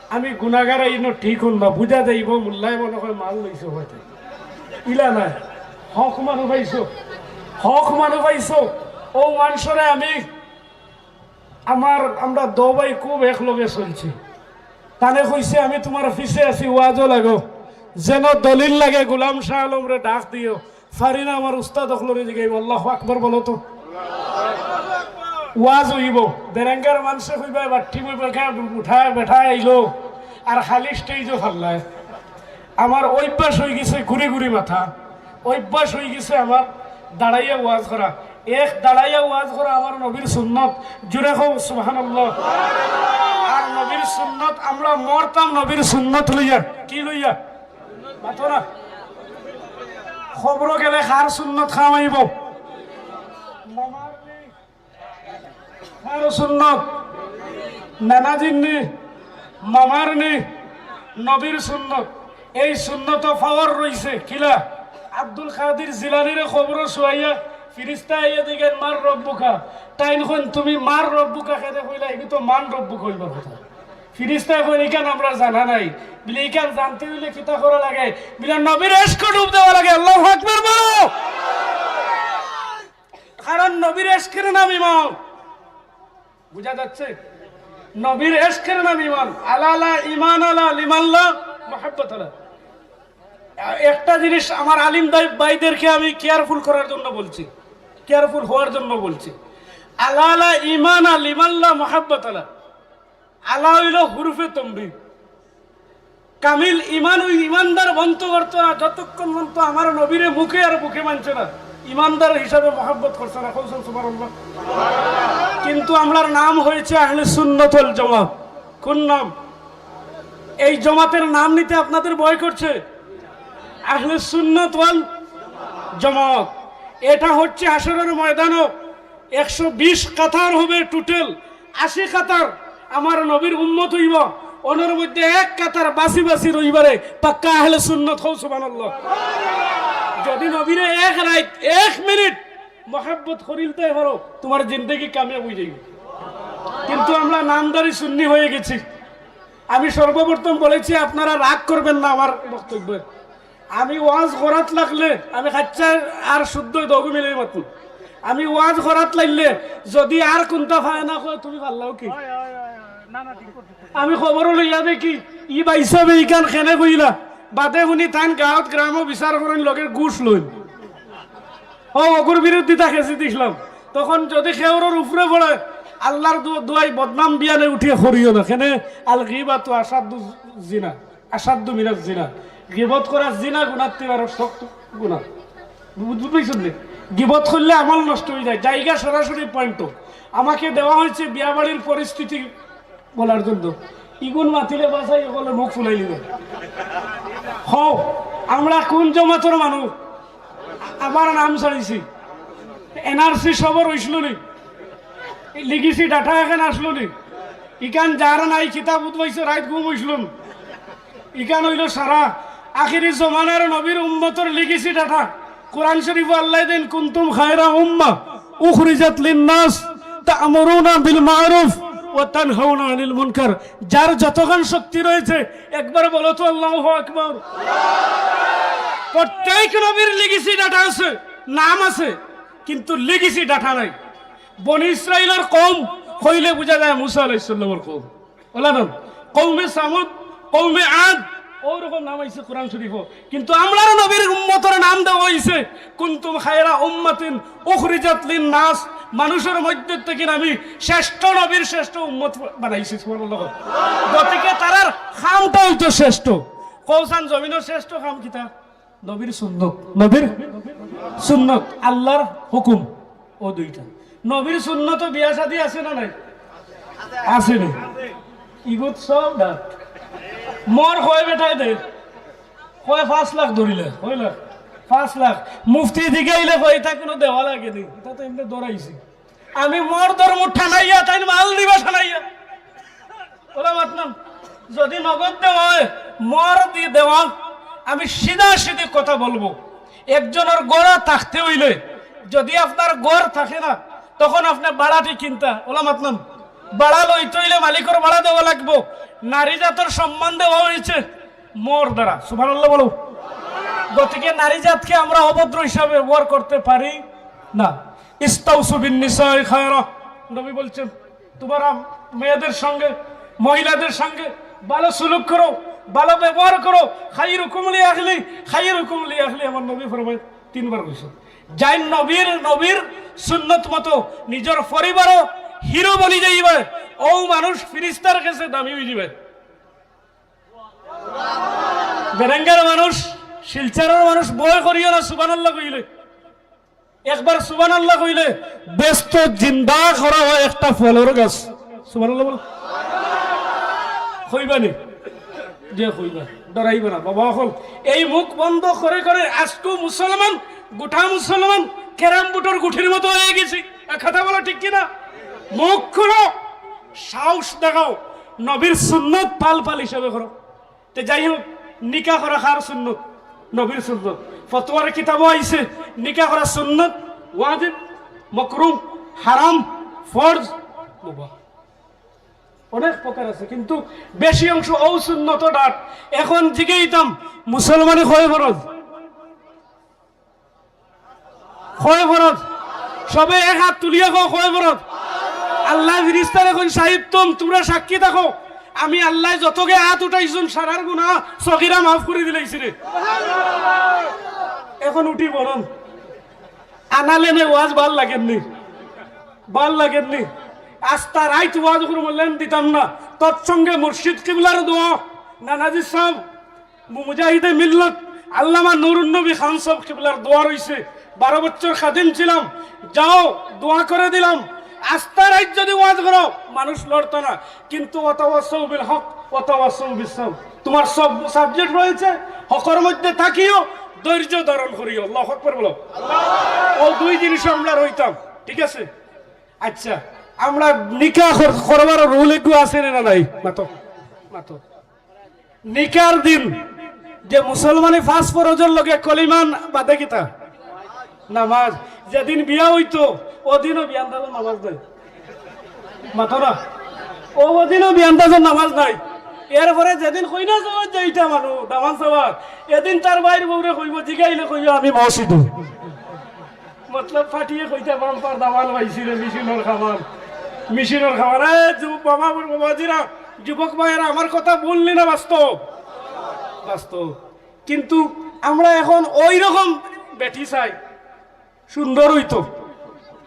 আমি গুনাগার, এইন ঠিক হন না, বুঝা যাইব মোল্লায় মনে হয় মাল লইছে হয়তো। ইলা নাই, হক মানু পাইছো, হক মানু পাইছো। ও মানষরে আমি, আমার, আমরা দো ভাই খুব একলগে চলছি। তানে কইছে, "আমি তোমার পিছে আছি, ওয়াজও লাগো, যেন দলিল লাগে, গোলাম শাহ আলমরে ডাক দিও।" পারি না, আমার উস্তাদ অকলরে জিগাইব। আল্লাহু আকবার বলো তো। ওয়াজ হইব, বেরেঙ্গার মানষে কইবা, "বাট্টি বই বেকা উঠায় বেঠায় আইলো, আর খালি স্টেজও ফাল্লায়।" আমার অভ্যাস হয়ে গেছে ঘুরি ঘুরি মাথা, অভ্যাস হয়ে গেছে আমার দাঁড়াইয়া ওয়াজ করা। এক দাঁড়াইয়া ওয়াজ করা আমার নবীর সুন্নত। জোরে কও সুবহানাল্লাহ। আর নবীর সুন্নত আমরা মরতাম নবীর সুন্নত লইয়া। কি লইয়া? মাতো না। খবরও গেলে কার সুন্নত খাওয়াইব? মামার নি। কার সুন্নত? নানাজির নি, মামার নি, নবীর সুন্নত। এই সুন্নত পাওয়ার রইছে কিলা? আব্দুল কাদির জিলানিরে খবরও শুয়াইয়া ফিরিস্তা আইয়া দেখেন, "মার রব্বুকা।" তাইন কইন, "তুমি মার রব্বুকা কেনে কইলা? এগু তো মান রব্বুকা হইবার কথা।" ফিরিস্তায় কইন, "ইখান আমরা জানা নাই।" বলে, "ইখান জানতে হইলে কিতা করা লাগে?" বলে, "নবীর এশকো ডুব দেওয়া লাগে।" আল্লাহু আকবার বলো। কারণ নবীর এশকের নাম ইমান। বুঝা যাচ্ছে? নবীর এশকের নাম ইমান। আলা লা ইমান আলা লিমান লা মুহাব্বত আলা। একটা জিনিস আমার আলিম দাই-, ভাইদেরকে আমি কেয়ারফুল করার জন্য বলছি, কেয়ারফুল হওয়ার জন্য বলছি। আলা লা ইমান আলা লিমান লা মুহাব্বত আলা। আলা হইল হুরুফে তমরিদ। কামিল ইমান ওই ইমানদার বন্ত করতো না, যতক্ষণ পর্যন্ত আমার নবীরে মুখে আর বুকে মানছে না, ইমানদার হিসাবে মহাব্বত করছে না। কওছান সুবহানাল্লাহ। কিন্তু আমরার নাম হয়েছে আহলে সুন্নত ওয়াল জামাত। কোন নাম? এই জমাতের নাম নিতে আপনাদের ভয় করছে? আহলে সুন্নত ওয়াল জামাত। এটা হচ্ছে হাশরের ময়দানও একশো বিশ কাতার হবে টোটাল, আশি কাতার আমার নবীর উম্মত হইব। ওনার মধ্যে এক কাতার বাসি বাসি রইবারে পাক্কা আহলে সুন্নত। কও সুবহানাল্লাহ। যদি নবীরে এক রাইত, এক মিনিট মহাব্বত করিলতে পারো, তোমার জিন্দেগি কামিয়াব হয়ে যাইবে। কিন্তু আমরা নামধারী সুন্নি হয়ে গেছি। আমি সর্বপ্রথম বলেছি, আপনারা রাগ করবেন না আমার বক্তব্যে। আমি ওয়াজ করাত লাগলে আমি খাচ্চার আর শুদ্ধ দগু মিলে মাতুম। আমি ওয়াজ করাত লাগলে যদি আর কোনটা পায় না কয়, তুমি পারলাও কি? আমি খবরও লইয়া দেখি, ই বাইসাবে ইখান কেনে কইলা, বাদে হুনি তান গাঁৱত গ্রামও বিচার করেন, লগে ঘুষ লইন। ও, অগুর বিরুদ্ধিতা খেছি দিছলাম। তখন যদি কেউরর উপরে পড়ে, আল্লাহর দু-, দুয়াই বদনাম বিয়ানে উঠিয়া করিও না। কেনে? আল গিবাতু আশাদ্দু জিনা, আশাদ্দু মিনাজ জিনা। গিবত করা জিনা গুনার তে আরো শক্ত গুনা। বুঝ-, বুঝতেছেন নি? গিবত করলে আমল নষ্ট হয়ে যায়, জায়গা সরাসরি পয়েন্ট। আমাকে দেওয়া হয়েছে বিয়াবাড়ির পরিস্থিতি বলার জন্য। ইগুন মাতিলে বাসাই হলে মুখ ফুলাই নিবে। হও, আমরা কোন জমাতর মানুষ? আমার নাম ছাড়িছি। এনআরসি সবর হইছিল নি? লিগেসি ডাটা এখান আসলো নি? ইখান যার নাই কিতাব উঠবাইছে, রাইত ঘুম হইছিল না। ইখান হইল সারা আখেরি জমানার নবীর উম্মতর লিগেসি ডাটা। কোরআন শরীফো আল্লায় দেইন, "কুনতুম খায়রা উম্মাহ উখরিজাত লিন্নাস তা'মুরুনা বিল মা'রুফ ওয়া তানহাউনা আনিল মুনকার।" যার যতখান শক্তি রয়েছে, একবার বলো তো আল্লাহু আকবার। প্রত্যেক নবীর লিগেসি ডাটা আছে, নাম আছে, কিন্তু লিগেসি ডাটা নাই। বনি ইসরাইলর কওম কইলে বুঝা যায় মুসা আলাইহিস সালামর কওম। ওলা নাম, কওমে সামুদ, কওমে আদ, ওরকম নাম আইছে কোরআন শরীফো। কিন্তু আমরার নবীর উম্মতর নাম দেওয়া অইছে, "কুনতুম খায়রা উম্মাতিন উখরিজাত লিন্নাস", মানুষর মধ্যে থাকি আমি শ্রেষ্ঠ নবীর শ্রেষ্ঠ উম্মত বানাইছি। সুবহানাল্লাহ। গতিকে তারার কামটা অইতো শ্রেষ্ঠ। কওছান জমিনর শ্রেষ্ঠ কাম কিতা? নবীর সুন্নত, নবীর সুন্নত, আল্লাহর হুকুম, ও দুইটা। নবীর সুন্নত বিয়া শাদী আছে না নাই? আছে নি? ইগুত সব না। মর কয় বেটায় দে, কয় পাঁচ লাখ ধরিলে, কয় লাখ? পাঁচ লাখ। মুফতি দিকে আইলে কয়, "ইটা কুনু দেওয়া লাগে নি, ইটা তো এমনে ধরাইছি।" আমি মর ধরমু টানাইয়া, তাইন মাল দিবা টানাইয়া। ওলা মাতলাম, যদি নগদ দেওয়া অয়, মর দি দেওয়া, আমি সিধা সিধি কথা বলবো। একজনর ঘর থাকতে অইলে, যদি আপনার ঘর থাকে না, তখন আপনে ভাড়াটি কিনতা। ওলা মাতলাম, ভাড়া লইতে অইলে মালিকর ভাড়া দেওয়া লাগবো। নারী জাতর সম্মান দেওয়া অইছে মর দ্বারা। সুবহানাল্লাহ বলো। গতিকে নারী জাতকে আমরা অভদ্র হিসাবে ব্যবহার করতে পারি না। ইস্তাউসু বিন নিসাই খায়রা, নবী বলছেন, তোমরা মেয়েদের সঙ্গে, মহিলাদের সঙ্গে ভালো সুলুক করো, ভালো ব্যবহার করো। খাইরুকুম লি আহলি, খাইরুকুম লি আহলি, আমার নবী ফরমায়, তিনবার কইছে। যাইন নবীর, নবীর সুন্নত মতো নিজর পরিবারও হিরো বনি যাইবে, ও মানুষ ফিরিস্তার কাছে দামি অই যাবে। বেরেঙ্গার মানুষ, শিলচরর মানুষ ভয় করিও না সুবহানাল্লাহ কইলে। একবার সুবহানাল্লাহ কইলে বেহেস্তো জিন্দা করা অয় একটা ফলর গাছ। সুবহানাল্লাহ বলো। কইবা নি? যে কইবা, ডরাইবা না। বাবা অকল, এই মুখ বন্ধ করে করে আজকু মুসলমান, গোটা মুসলমান, ক্যারাম বোর্ডর গুটির মতো অই গেছি। এ কথা বলো ঠিক কিনা? মুখ খুলো, সাহস দেখাও, নবীর সুন্নত পাল পাল হিসাবে করো। তে যাই হোক, নিকা করা কার সুন্নত? নবীর সুন্নত। ফতোয়ার কিতাবো আইছে, নিকা করা সুন্নত, ওয়াজিব, মাকরুহ, হারাম, ফরজ, মুবাহ। অনেক প্রকার আছে, কিন্তু বেশি অংশ অউ সুন্নত ডাট। এখন জিগাইতাম, মুসলমানে কয় ফরজ? কয় ফরজ? সবে এক আত তুলিয়া কও, কয় ফরজ? আল্লায় ফিরিস্তারে কইন, "সাহিত্তম, তুমরা সাক্ষী থাকো, আমি আল্লায় যতগে আত উঠাইছুন, সারার গুনা সগিরা মাফ করি দিলাইছি রে।" এখন উঠি বলুন, আনালে নে ওয়াজ ভাল লাগের নি, ভাল লাগের নি। আস্তা রাইত ওয়াজ করমু, লেন দিতাম না। তৎসঙ্গে মুর্শিদ কিবলার দোয়া, নানাজি সাহেব, মুজাহিদে মিল্লত আল্লামা নুরুন নবী খান সাহেব কিবলার দোয়া রইছে। বারো বছর খাদিম ছিলাম, যাও দোয়া করে দিলাম। আস্তা রাইত যদি ওয়াজ করো, মানুষ লড়তো না, কিন্তু ওয়াতাওয়াসাউ বিল হক, ওয়াতাওয়াসাউ বিস সাবর। তোমার সব সাবজেক্ট রয়েছে, হকর মধ্যে থাকিও, ধৈর্য ধারণ করিও। আল্লাহু আকবার বলো। ও দুই জিনিস আমরা রইতাম, ঠিক আছে? আচ্ছা, আমরা নিকা কর-, করবার রুল একটু আছে না নাই? মাতো, মাতো। নিকার দিন যে মুসলমানে পাঁচ ফরজর লগে কলিমান বাদে কিতা? নামাজ। যেদিন বিয়া অইতো, ওদিনও বিয়ান্দাজর নামাজ নাই। মাতো না? ও, ওদিনও বিয়ান্দাজর নামাজ নাই। এরপরে যেদিন কইনা সবার যে ইটা মানু, দামান সবার, এদিন তার বাইর বউরে কইবো, জিগাইলে কইবো, "আমি মসজিদো।" মতলব ফাটিয়ে কইতা, "বাম্পার দামান পাইছি রে, মেশিনর খামান, মেশিনর খামান।" এ, যুব-, বাবা, বাবাজিরা, যুবক ভাইয়েরা, আমার কথা ভুল নি না বাস্তব? বাস্তব। কিন্তু আমরা এখন ওই রকম বেটি চাই, সুন্দর অইতো,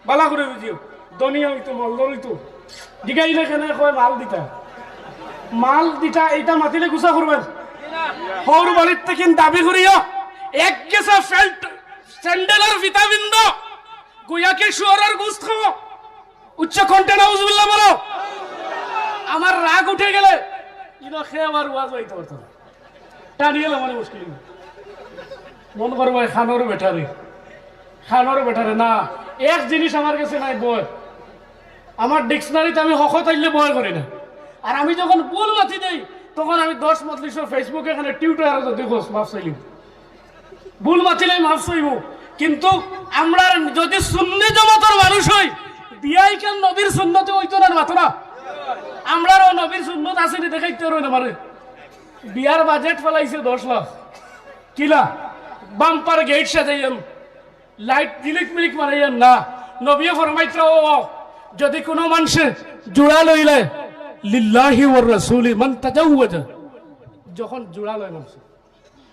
বালা করে বুঝিও, ধনিয়া অইতো, মালদার অইতো। জিগাইলে কেনে কয় মাল দিতা, মাল দিতা, এইটা মাতিলে গুছা করবেন। হউর বাড়ির থেকে দাবি করিও, এক গেছা ফেল্ট স্যান্ডেলর ফিতা বিন্দা, গুয়াকে শুয়োরের গোস্ত খাও। উচ্চ কণ্ঠে নাউজুবিল্লাহ বলো। আমার রাগ উঠে গেলে ইনো খে আবার ওয়াজ অইতে পারতো না। টানিয়ে এলো মানে মুশকিল। মন করবো, "এ খানোর বেটারে, খানোর বেটারে।" না, এক জিনিস আমার কাছে নাই, বয়। আমার ডিকশনারিতে আমি হক তাইলে বয় করি না। আর আমি যখন ভুল মাতি দেই, তখন আমি দশ মজলিসর Facebook-এ এখানে Twitter-এ যদি কস, মাফ চাইলিম। ভুল মাতিলে মাফ চাইমু। কিন্তু আমরা যদি সুন্নি জমাতর মানুষ হই, বিয়া ইখান নবীর সুন্নতে অইতো না, মাতো না। আমরারও নবীর সুন্নত আছে নি, দেখাইতে পারো না আমারে। বিয়ার বাজেট ফালাইছে দশ লাখ। কিলা? বাম্পার গেট সাজাইয়াম, লাইট জিলিক মিলিক মারাইয়াম না। নবীয়ে ফরমাইতরা, ও, যদি কোনো মানষে জুড়া লইলে, লিল্লাহি ওয়ার রাসূলি মান তাজাওয়াজা। যখন জুড়া লয় মানষে,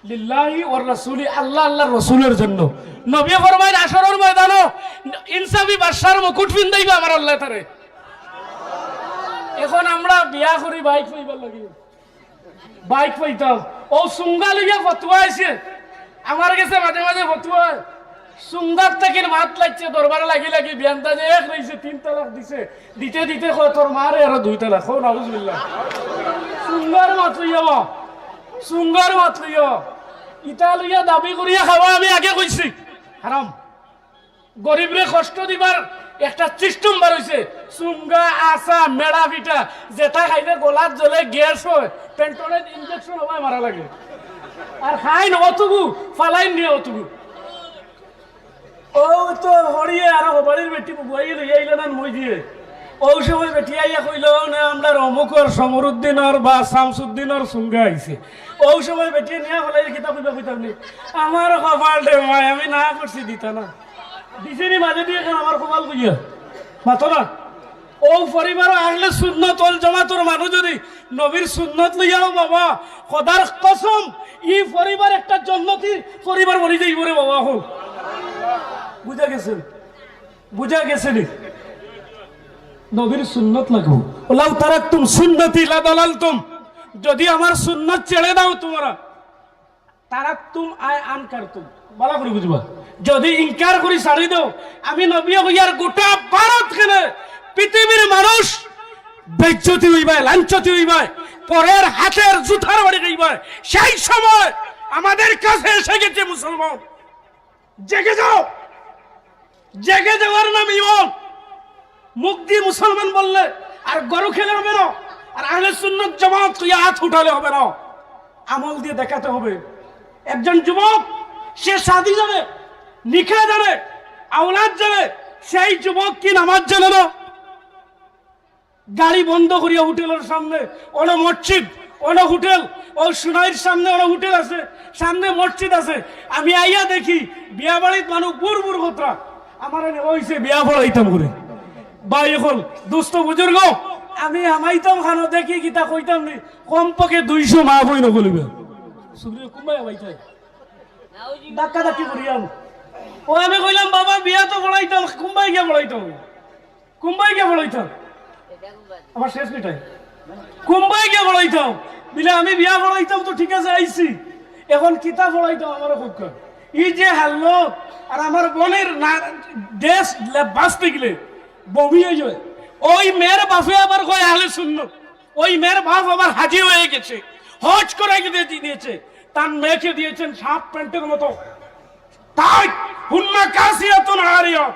লিল্লাহি ওয়ার রাসূলি, আল্লাহ, আল্লাহর রসুলের জন্য। নবীয়ে ফরমাইন, হাশরর ময়দানো ইনসাফি বাদশার মুকুট ফিন্দাইবা আমার আল্লাহ তারে। এখন আমরা বিয়া করি বাইক পাইবার লাগি, বাইক পাইতাম। ও সুঙ্গা লইয়া ফতুয়া আইছে, আমার গেছে মাঝে মাঝে ফতুয়া। সুঙ্গার থাকি মাত লাগছে, দরবারে লাগি লাগি বিয়ানটা যে এক রইছে, তিন তালাক দিছে, দিতে দিতে কয়, "তোর মারে আরো দুই তালাক।" কও নাউজুবিল্লাহ। সুঙ্গার মাত লইয়া বা, সুঙ্গার মাত লইয়া। ইতা লইয়া দাবি করিয়া খাওয়া আমি আগে কইছি, হারাম। গরিবরে কষ্ট দিবার একটা সিস্টেম বার হইছে। সুঙ্গা, আসা, মেড়া পিঠা, যেটা খাইলে গলাত জ্বলে, গ্যাস হয়, পেন্টনের ইনজেকশন হওয়ায় মারা লাগে। আর খাইন অতগু, ফালাইন নিয়া অতগু। ও তো হরিয়ে আর হবাড়ির বেটি বুয়াইয়ে লইয়া আইলা না মই দিয়ে। ও সময় বেটি আইয়া কইল, "না, আমরা অমুকর সমরুদ্দিনর বা শামসুদ্দিনর সুঙ্গা আইছে।" ও সময় বেটি নিয়া ফালাই কিতা কইবা কইতাম নি? আমার কপাল রে মাই, আমি না করছি দিতা না। দিছে নি মাঝে দিয়ে এখন আমার কপাল কইয়া। মাতো না। ও পরিবার আহলে সুন্নত ওয়াল জামাতর মানুষ যদি নবীর সুন্নত লইয়াও বাবা, খোদার কসম, ই পরিবার একটা জন্নতি পরিবার বনি যাইব রে বাবা। এখন বুঝা গেছে, বুঝা গেছে নি? নবীর সুন্নত লাগবো। "লাউ তারাকতুম সুন্নতি লাদালালতুম।" যদি আমার সুন্নত ছেড়ে দাও তোমরা, তারাকতুম আই আনকারতুম, ভালা করি বুঝবা। যদি ইনকার করি ছাড়ি দেও, আমি নবী কইয়ার গোটা ভারত কেনে পৃথিবীর মানুষ বেইজ্জতি হইবায়, লাঞ্ছতি হইবায়, পরের হাতের জুতার বাড়ি খাইবায়। সেই সময় আমাদের কাছে এসে গেছে মুসলমান। জেগে যাও, জেগে যাওয়ার নাম ইমান। মুখ দিয়ে মুসলমান বললে আর গরু খেলে হবে না, আর আহলে সুন্নত জামাত কইয়া হাত উঠালে হবে না, আমল দিয়ে দেখাতে হবে। একজন যুবক, সে শাদী জানে, নিকা জানে, আওলাদ জানে, সেই যুবক কি নামাজ জানে না? গাড়ি বন্ধ করিয়া হোটেলের সামনে, অনো মসজিদ, অনো হোটেল, ও সুনাইর সামনে অনো হোটেল আছে, সামনে মসজিদ আছে। আমি আইয়া দেখি বিয়া বাড়িত মানুষ বুড় বুড় কতরা, আমার এনে অইছে বিয়া পড়াইতাম করে। ভাই, এখন দুস্থ বুজুর্গ, আমি হামাইতাম খানো দেখি কিতা কইতাম নি, কমপক্ষে দুইশো মা বই নকলিবে। সুগ্রীব কুম্বাই হামাইতে ধাক্কা ধাক্কি করিয়াম। ও আমি কইলাম, "বাবা, বিয়া তো পড়াইতাম, কুম্বাই গিয়া পড়াইতাম।" কুম্বাই গিয়া পড়াইতাম? আমার শেষ মিটাই। কুম্বাই গিয়া পড়াইতাম? বিলে আমি বিয়া পড়াইতাম তো ঠিক আছে, আইছি। এখন কিতা পড়াইতাম আমার খুব কম। ই যে হাল্লো, আর আমার বোনের না, ড্রেস লে-, বাঁচতে গেলে বমি হয়ে যায়। ওই মেয়ের বাপে আবার কয় আহলে সুন্নত। ওই মেয়ের বাপ আবার হাজি হয়ে গেছে, হজ করে গিয়ে দিয়েছে, তার মেয়েকে দিয়েছেন হাফ প্যান্টের মতো। তাই হুন্না কাসিয়াতুন আরিয়া।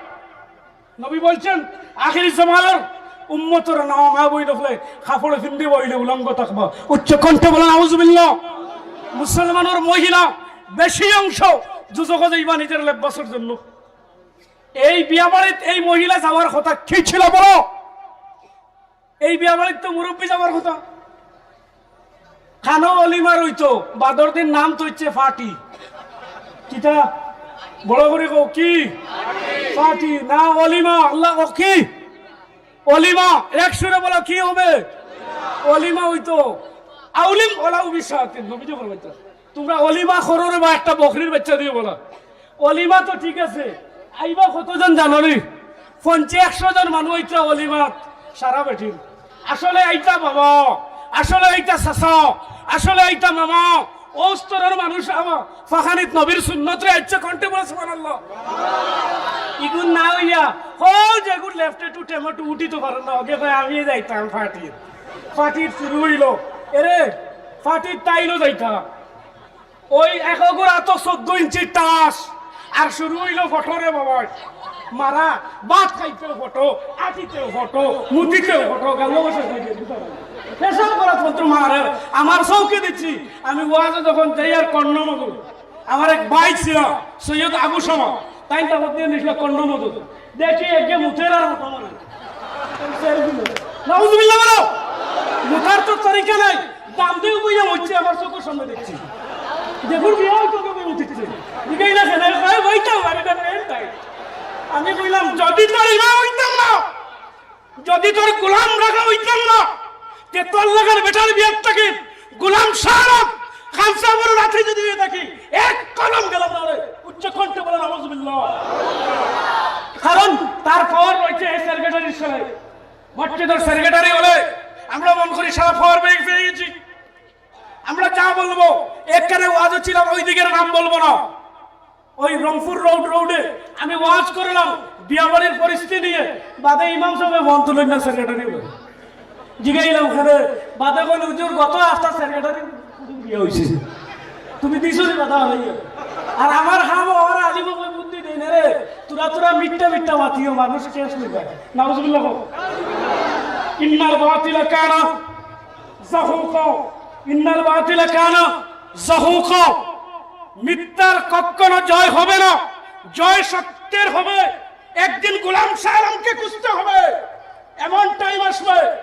নবী বলছেন, আখেরি জামানার উম্মতর নাম মা বই দেখলে কাপড়ে ফিন্দি বইলে উলঙ্গ থাকবা। উচ্চ কণ্ঠে বলেন, "আউযুবিল্লাহ।" মুসলমানের মহিলা বেশি অংশ দুজখো যাইবা নিজের লেব্বাসের জন্য। এই বিয়া বাড়িত এই মহিলা যাওয়ার কথা কি ছিল বলো? এই বিয়া বাড়িত তো মুরব্বী যাওয়ার কথা। খানো অলিমার হইতো, বাদর দিন নাম তো হচ্ছে ফাটি। কিতা? বড় করে কও কি? ফাটি। না অলিমা, আল্লাহ কও কি? অলিমা, এক সুরে বলো কি হবে? অলিমা হইতো। আউলিম ওলা উবি সাথে, নবীজি ফরমাইতো, "তোমরা অলিমা করো রে বা একটা বকরির বাচ্চা দিয়ে বলা।" অলিমা তো ঠিক আছে, আইবা কতজন জানো নি? পঞ্চাশ একশো জন মানুষ আইতা অলিমাত, সারা বেটিন। আসলে আইতা বাবা, আসলে আইতা চাচা, আসলে আইতা মামা, ও স্তরের মানুষ আমার ফাখানিত নবীর সুন্নত রে আইছে কণ্ঠে বলে সুবহানাল্লাহ। ইগুন না হইয়া, হো যেগুন লেফটে টু টেমো টু উঠি তো পারেন না, ওকে কয় আমি যাইতাম ফাটির। ফাটির শুরু হইল, এরে ফাটির তাইলো যাইতা। ওই এক অগুর আতো চোদ্দ ইঞ্চি টাস, আর শুরু হইল ফটো রে বাবা, মারা, ভাত খাইতেও ফটো, আটিতেও ফটো, মুতিতেও ফটো, গালো বসে খাইতে। পেশাব করা তন্ত্র মারে, আমার দিচ্ছি। আমি ওয়াজে যখন যাই আর কর্ণ মধু, আমার এক ভাই ছিল সৈয়দ আবু শামা, তাইন দাওয়াত দিয়া নিছিল কর্ণ মধু। দেখি একে মুতের আর মুতা মারে। নাউজুবিল্লাহ বলো। মুতার তো তরিকা নাই। দাম দিয়ে বইয়া হচ্ছে আমার চোখের সামনে দেখছি। দেখুন বিয়া হইতো কেউ মুতিচ্ছে। দিকেই না খেলে, ভাই, ভাই, তো পারে না, মেন তাই। আমি কইলাম, যদি তোর ইমাম হইতাম না, যদি তোর গোলাম রাখা হইতাম না, তে তোর লাখান বেটার বিয়ার থাকি গোলাম শাহ আলম খান সাহেবের লাঠি যদি হয়ে থাকি, এক কদম গেলাম না রে। উচ্চ কণ্ঠে বলেন, "নাউজুবিল্লাহ।" কারণ তার পাওয়ার রয়েছে এই সেক্রেটারির সাথে। মসজিদের সেক্রেটারি হলে আমরা মন করি সারা পাওয়ার পেয়ে পেয়ে গেছি। আমরা যা বলবো, এখানে ওয়াজও ছিলাম, ওই দিকের নাম বলবো না। ওই রংপুর রোড, রোডে আমি ওয়াজ করলাম বিয়াবাড়ির পরিস্থিতি নিয়ে। বাদে ইমাম সাহেব ফোন তুলেন না, সেক্রেটারি বলে। জিগাইলাম, "ওখানে?" বাদে বলে, "হুজুর, গত হাপ্তা সেক্রেটারি বিয়া হইছে।" তুমি দিছো নি বাধা হইয়া? আর আমার হাম ওরা আলিম ওই বুদ্ধি দেই না রে। তোরা, তোরা মিথ্যা মিথ্যা মাতিও, মানুষ কেস নিবে। নাউজুবিল্লাহ কও। ইন্নাল বাতিলা কানা জাহুকা, ইন্নাল বাতিলা কানা জাহুকা। মিথ্যার কখনো জয় হবে না, জয় সত্যের হবে। একদিন গোলাম শাহ আলমকে খুঁজতে হবে। এমন টাইম আসবে,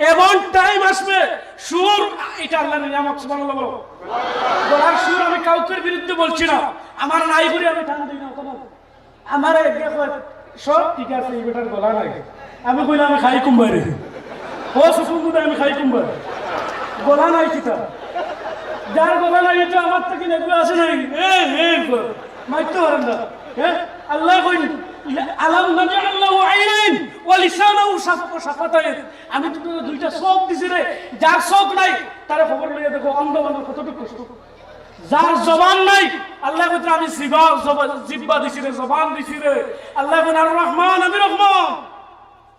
এমন টাইম আসবে, সুর, এটা আল্লাহর নিয়ামত, সুবহানাল্লাহ বলো। গলার সুর আমি কাউকের বিরুদ্ধে বলছি না, আমার নাই করে আমি টান দিই না, তখন আমার এক দেখো, সব ঠিক আছে, এই বেটার গলা নাই। আমি কইলাম, "আমি খাই কুম্বারে।" ও সুকুন বুঝে আমি খাই কুম্বারে। গলা নাই কিতা? যার গলা নাই, এটা আমার থেকে নেগুলো আছে নাই? এ, এ, মারতে পারেন না। হ্যাঁ? আল্লাহ কইন, "আলাম নাজআল লাহু আইনাইন ওয়া লিসানাহু শাফ-, ওয়া শাফাতাইন।" আমি তো তোকে দুইটা চোখ দিছি রে, যার চোখ নাই, তারা খবর লইয়া দেখো, অন্ধ মানুষ কতটুকু কষ্ট। যার জবান নাই, আল্লাহ কইন, "আমি জিবা-, জবা-, জিব্বা দিছি রে, জবান দিছি রে।" আল্লাহ কইন, "আর রহমান, আমি রহমান।"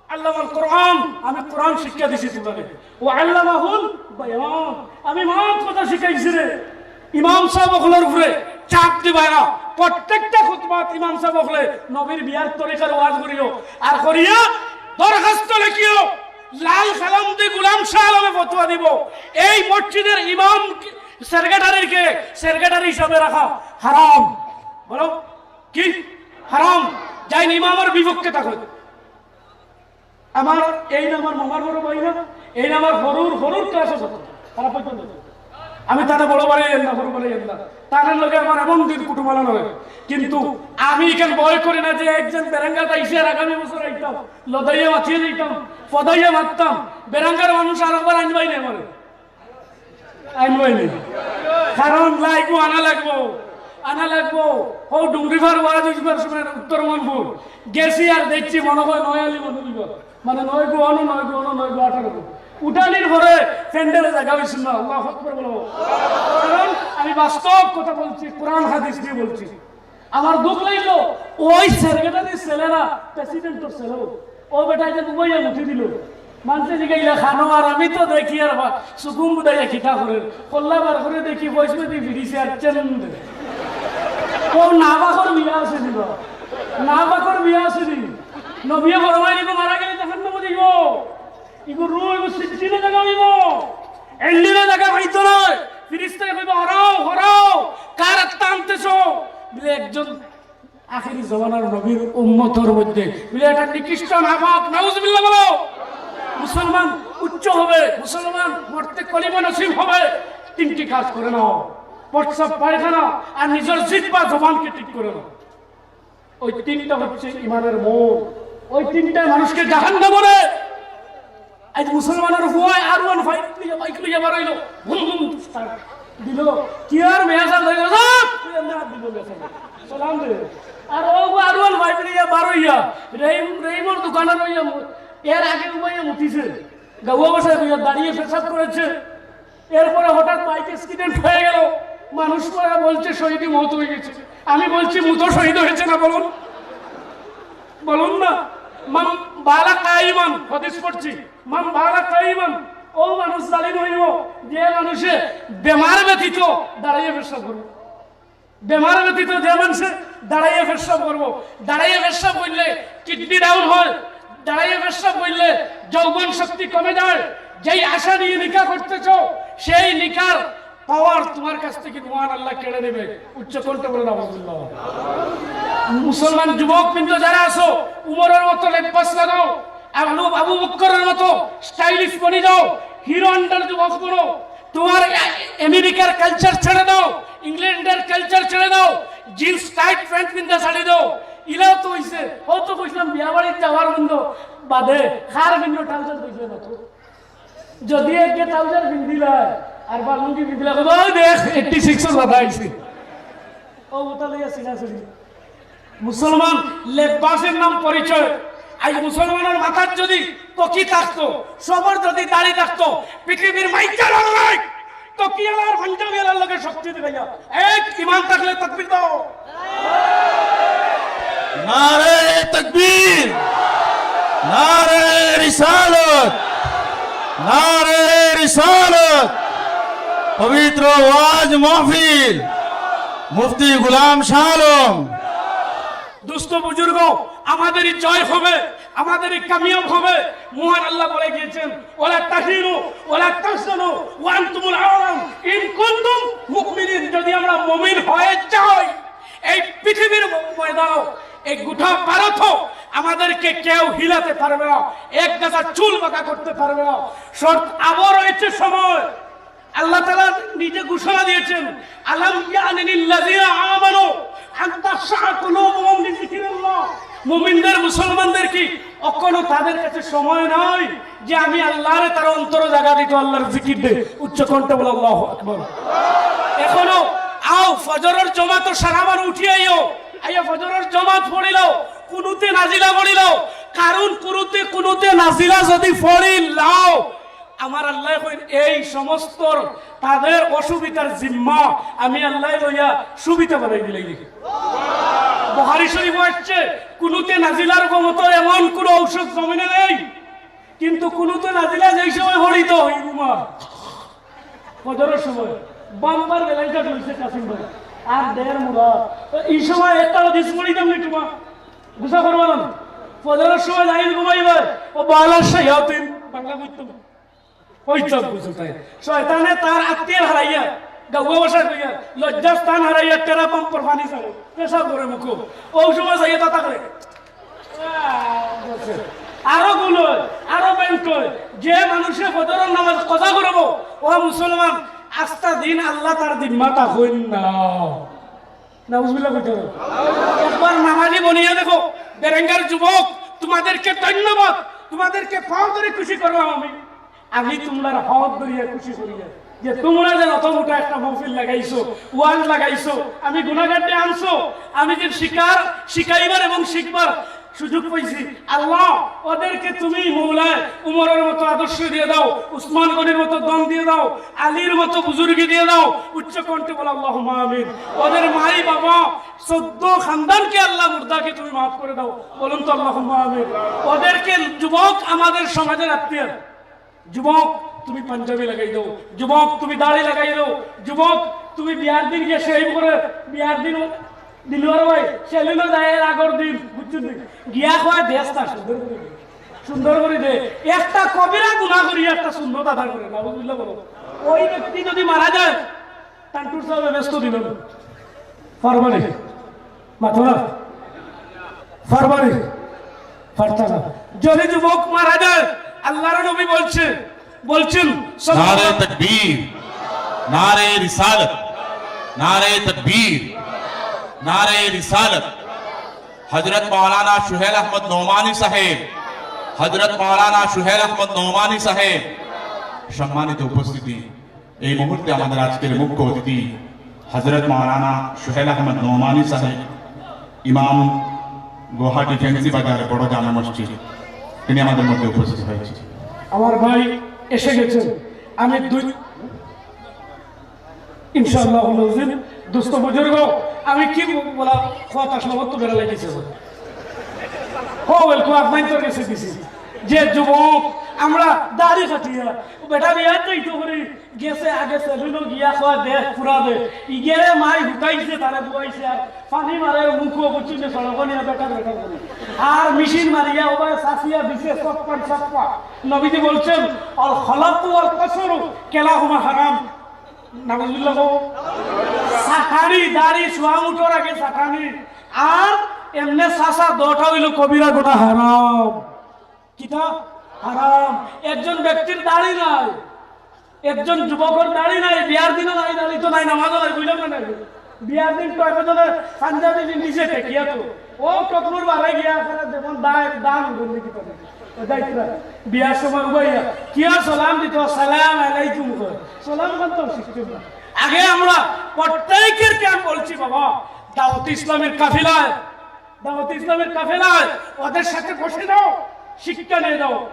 আল্লামাল কোরআন, আমি কোরআন শিক্ষা দিছি তোমারে। ওয়া আল্লামাহুল বায়ান, আমি মাত কথা শিখাইছি রে। ইমাম সাহেব অকলর উপরে চাপ দিবায় না, প্রত্যেকটা খুতবাত ইমাম সাহেব অকলে নবীর বিয়ার তরিকার ওয়াজ করিও, আর করিয়া দরখাস্ত লেখিও, লাল কালাম দি গোলাম শাহ আলমে ফতোয়া দিব, এই মসজিদের ইমাম সেক্রেটারিকে সেক্রেটারি হিসাবে রাখা হারাম। বলো, কি হারাম? যাইন ইমামের বিপক্ষে থাকো। আমার এই না আমার মামার বড় ভাই না, এই না আমার হরুর, হরুর ক্লাসে পড়তো, তারা পর্যন্ত। আমি তারা বড় বাড়াইয়েন না, হরু বাড়াইয়েন না, তাদের লগে আমার এমন দিন কুটুমালা নয়। কিন্তু আমি এখানে ভয় করি না যে একজন বেরাঙ্গাত আইসে আর আগামী বছর আইতাম, লদাইয়া মাতিয়ে দিতাম, ফদাইয়া মারতাম, বেরাঙ্গার মানুষ আর একবার আনবাই না আমার। আইন হয়নি। কারণ লাগবো, আনা লাগবো, আনা লাগবো। ও ডুংরিফার ওয়াজ উঠবার সময় উত্তর মনপুর গেছি আর দেখছি মনে হয় নয় আলী মনে দিব। মানে নয় গো অনো, নয় গো অনো, নয় গো আঠারো গো। উঠানির পরে প্যান্ডেলে জায়গা হয়েছিল না। আল্লাহু আকবার বলো। কারণ আমি বাস্তব কথা বলছি, কোরআন হাদিস দিয়ে বলছি। আমার দুঃখ লাগলো, ওই সেক্রেটারির ছেলে না, প্রেসিডেন্টর ছেলে। ও বেটা যে বুবাইয়া মুঠি দিল। মানছে জিগাইলা খানো, আর আমি তো দেখি আর বা-, সুকুম বুদাইয়া কিতা করে। কল্লা বার করে দেখি, বয়স মধ্যে ফিরিছে আর চেন। ও না বাকর বিয়া আছে নি বা? না বাকর বিয়া আছে নি? নবিয়ে ফরমাইলে তো মারা গেলে তখন না বুঝিব। ইগো রু, ইগো সিজিনে জায়গা হইব। এন্ডিনে জায়গা হইতো নয়। ফিরিস্তায় কইব, "হরাও, হরাও, কার আত্মা আনতেছো?" বলে, "একজন আখেরি জমানার নবীর উম্মতর মধ্যে।" বলে, "এটা নিকৃষ্ট নাপাক।" নাউজুবিল্লাহ বলো। মুসলমান উচ্চ হবে, মুসলমান মরতে কলিমা নসিব হবে। তিনটি কাজ করে নাও, প্রস্রাব, পায়খানা আর নিজের জিহ্বা, জবানকে ঠিক করে নাও। ওই তিনটা হচ্ছে ইমানের মোড়। ওই তিনটায় মানুষকে জাহান্নামে নেয়। আজ মুসলমানের হুয়ায় আর ওয়ান ফাইভ লইয়া, বাইক লইয়া বার হইলো, ভুম ভুম start দিল। কি আর মেয়া সাল হইলো, সাপ! তুই এমনি হাত দিল মেয়া সাল। সালাম দে। আর ও আর ওয়ান ফাইভ লইয়া বার হইয়া, রহিম, রহিমর দোকানে রইয়া মু-, এর আগে উবাইয়া মুতিছে। গাউয়া ভাষায় কইয়া দাঁড়িয়ে পেশাব করেছে। এরপরে হঠাৎ বাইক অ্যাক্সিডেন্ট হয়ে গেল, মানুষ পড়ে বলছে শহীদি মত হয়ে গেছে। আমি বলছি, মুতো শহীদ হয়েছে না বলুন, বলুন না। মান বালা কাইমান, হাদিস পড়ছি, মান বালা কাইমান, ও মানুষ জালিম হইব যে মানুষে বেমার ব্যতীত দাঁড়াইয়া পেশাব করবে। বেমার ব্যতীত যে মানুষে দাঁড়াইয়া পেশাব করবো, দাঁড়াইয়া পেশাব করলে কিডনি ডাউন হয়, দাঁড়াইয়া পেশাব করলে যৌবন শক্তি কমে যায়, যেই আশা নিয়ে নিকা করতেছ, সেই নিকার পাওয়ার তোমার কাছ থেকে মহান আল্লাহ কেড়ে নেবে। উচ্চ কণ্ঠে বলে নাউজুবিল্লাহ। মুসলমান যুবকবৃন্দ যারা আছো, উমরের মতো লেবাস লাগাও, আর আবু আবু বক্করের মতো স্টাইলিশ বনি যাও, হিরো হন্ডার যুবক বনো। তোমার আ-, আমেরিকার কালচার ছেড়ে দাও, ইংল্যান্ডের কালচার ছেড়ে দাও, জিন্স টাইট প্যান্ট পিন্দা ছাড়ি দাও। ইলাও তো হইছে, ও তো কইছিলাম বিয়া বাড়িত যাওয়ার বন্ধ বাদে, কার ভিন্ন ট্রাউজার দেখবে না তো। যদি একে ট্রাউজার পিন্দিলায় আর বা লুঙ্গি পিন্দিলায়, কইবা, "ওই দেখ, এইটটি সিক্স এর বাধা আইছে।" ও ওটা লইয়া সিনা সিনি। মুসলমান লেবাসের নাম পরিচয়। আজ মুসলমানের মাথার যদি টুপি থাকতো, সবার যদি দাড়ি থাকতো, পৃথিবীর মাইকেল আল্লাহ টুপিওয়ালার পাঞ্জাবিওয়ালার লগে শক্তি দিবে না। এক ইমান থাকলে তকবীর দাও। নারে তকবীর, নারে রিসালত, নারে রিসালত, পবিত্র ওয়াজ মাহফিল, মুফতি গোলাম শাহ আলম। দোস্ত বুজুর্গ, আমাদেরই জয় হবে, আমাদেরই কামিয়াব হবে। মহান আল্লাহ বলে গিয়েছেন, "ওয়ালা তাহিনু ওয়ালা তাহজানু ওয়া আনতুমুল আ'লাউনা ইন কুনতুম মুমিনিন।" যদি আমরা মুমিন হয়ে যাই, এই পৃথিবীর ময়দানও, এই গোটা ভারতও আমাদেরকে কেউ হিলাতে পারবে না, এক গাছা চুল বাঁকা করতে পারবে না। শর্ত আবার রয়েছে সময়। আল্লাহ তাআলা নিজে ঘোষণা দিয়েছেন, "আলাম ইয়ানি লিল্লাযিনা আমানু আন তাখশাআ কুলুবুহুম লিযিকরিল্লাহ।" মুমিনদের, মুসলমানদের কি এখনো তাদের কাছে সময় নাই যে আমি আল্লাহরে তার অন্তরে জায়গা দিত আল্লাহর জিকির দে? উচ্চ কণ্ঠে বলো, "আল্লাহু আকবার।" এখনো আও, ফজরের জমাত সারা বার উঠি আইও, আইয়া ফজরের জমাত পড়িলাও, কুনুতে নাজিলা পড়িলাও, কারণ কুনুতে, কুনুতে নাজিলা যদি পড়িলাও, আমার আল্লাহ কইন, এই সমস্ত তাদের অসুবিধার জিম্মা আমি আল্লাহ লইয়া সুবিধা বানাই দিলাই। বুখারী শরীফ আসছে, কুনুতে নাজিলার মতো এমন কোনো ঔষধ জমিনে নেই, কিন্তু কুনুতে নাজিলা যেই সময় হরিত হই ঘুমা ফজরের সময় বাম্পার বেলাইটা চলছে কাসিম ভাই, আর দেড় মুরা। তো এই সময় একটা হাদিস পড়ি দেন একটু মা, গুসা করবো না। ফজরের সময় লাইন ঘুমাইবে, ও বালা শায়াতিন, বাংলা বুঝতাম। ওই চোখ বুঝো তাই। শয়তানে তার আত্মীয় হারাইয়া, গাউয়া ভাষা কইয়া, লজ্জাস্থান হারাইয়া, টেরা পাম্পর পানি ছাড়ে, পেশাব করে মুখো। ওই সময় যাইয়া তা তাকলে। আরো গুণ হয়, আরো ব্যাংক হয়। যে মানুষে ফজরের নামাজ কাজা করবো, ও মুসলমান, আস্তা দিন আল্লাহ তার জিম্মা থাকইন না। নাউজুবিল্লাহ কইতে হবে। একবার নামাজি বনিয়া দেখো, বেরেঙ্গার যুবক, তোমাদেরকে ধন্যবাদ, তোমাদেরকে পাও ধরে খুশি করলাম আমি। আমি তোমরার হক ধরিয়া খুশি করিয়া যে তোমরা যে অত মোটা একটা মহফিল লাগাইছো, ওয়াজ লাগাইছো, আমি গুনাহগাররে আনছো, আমি যে শিকার, শিখাইবার এবং শিখবার সুযোগ পাইছি। আল্লাহ, ওদেরকে তুমি মৌলায় উমরের মতো আদর্শ দিয়ে দাও, উসমান গনির মতো দম দিয়ে দাও, আলীর মতো বুজুর্গি দিয়ে দাও। উচ্চ কণ্ঠে বলো, "আল্লাহুম্মা আমিন।" ওদের মাই বাবা, চোদ্দ খানদানকে আল্লাহ মুর্দাকে তুমি মাফ করে দাও। বলুন তো, "আল্লাহুম্মা আমিন।" ওদেরকে যুবক আমাদের সমাজের আত্মীয়, যুবক, তুমি পাঞ্জাবি লাগাই দাও, যুবক, তুমি দাড়ি লাগাই দাও, যুবক, তুমি বিয়ার দিন গিয়া শেভ করে, বিয়ার দিন দিলওয়ার ভাই সেলুনে যায় এর আগর দিন, বুঝছইন নি? গিয়া কয়, "দেশ না সুন্দর করে দে, সুন্দর করে দে।" একটা কবিরা গুনাহ করি, একটা সুন্নত আদায় করে, নাউজুবিল্লাহ বলো। ওই ব্যক্তি যদি মারা যায়, তান্টুর সাহেব ব্যস্ত দিল না। পারবা নি? মাথো না? পারবা নি? পারতা না। যদি যুবক মারা যায়, আল্লাহর নবী বলছে, বলছেন, নারে তকবীর, নারে রিসালত, নারে তকবীর, নারে রিসালত। হযরত মাওলানা সুহেল আহমদ নোমানী সাহেব, হযরত মাওলানা সুহেল আহমদ নোমানী সাহেব, সম্মানিত উপস্থিতি, এই মুহূর্তে আমাদের আজকের মুখ্য অতিথি হযরত মাওলানা সুহেল আহমদ নোমানী সাহেব, ইমাম গুয়াহাটি ফেন্সি বাজার বড় জামে মসজিদ, তিনি আমাদের মধ্যে উপস্থিত হয়েছেন। আমার ভাই এসে গেছেন, আমি দুই, ইনশাআল্লাহ, দোস্ত বুজুর্গ, আমি কি বলা, কথা সমস্ত বেড়া লাগিয়েছে। হো, ওয়েলকাম, আপনার তো গেছে দিছি। যে যুবক আমরা দাড়ি কাটিয়া, ও বেটা বিয়াত যাইতো করি, গেছে আগে সেলুনো গিয়া কয় দেখ পুরা দে। ইগেরে মাই হুতাইছে, তারে বুয়াইছে, আর পানি মারে মুখো, বুঝছইন নি, সড়কো নিয়া বেটা বেটা করে। আর মেশিন মারিয়া ওবায় চাচিয়া দিছে, সপ্পান সপ্পা। নবীজি বলছেন, "আল খলাকু ওয়াল কাসরু কিলাহুমা হারাম।" নাউজুবিল্লাহ কও। ছাটানি, দাড়ি চুয়ান উঠর আগে ছাটানি। আর এমনে চাচা দেওয়াটা অইলো কবিরা গুনাহ, হারাম। কিতা? হারাম। একজন ব্যক্তির দাড়ি নাই, একজন যুবকর দাড়ি নাই, বিয়ার দিনও নাই, দাড়ি তো নাই, নামাজও নাই, বুঝলাম না নাই। বিয়ার দিন তো একজনে পাঞ্জাবি পিন্দিছে ঠেকিয়া তো। ও টকলুর বারে গিয়া আছে না, যেমন দায়, দান করলে কি পারে? ও দায়িত্ব নাই। বিয়ার সময় উবাইয়া, কিয়া সালাম দিতো, "সালাম আলাইকুম" কয়। সালাম খান তো শিখতে না। আগে আমরা প্রত্যেকেরকে আমি বলছি, বাবা, দাওয়াত ইসলামের কাফেলায়, দাওয়াত ইসলামের কাফেলায় ওদের সাথে বসে যাও, শিক্ষা নিয়ে যাও।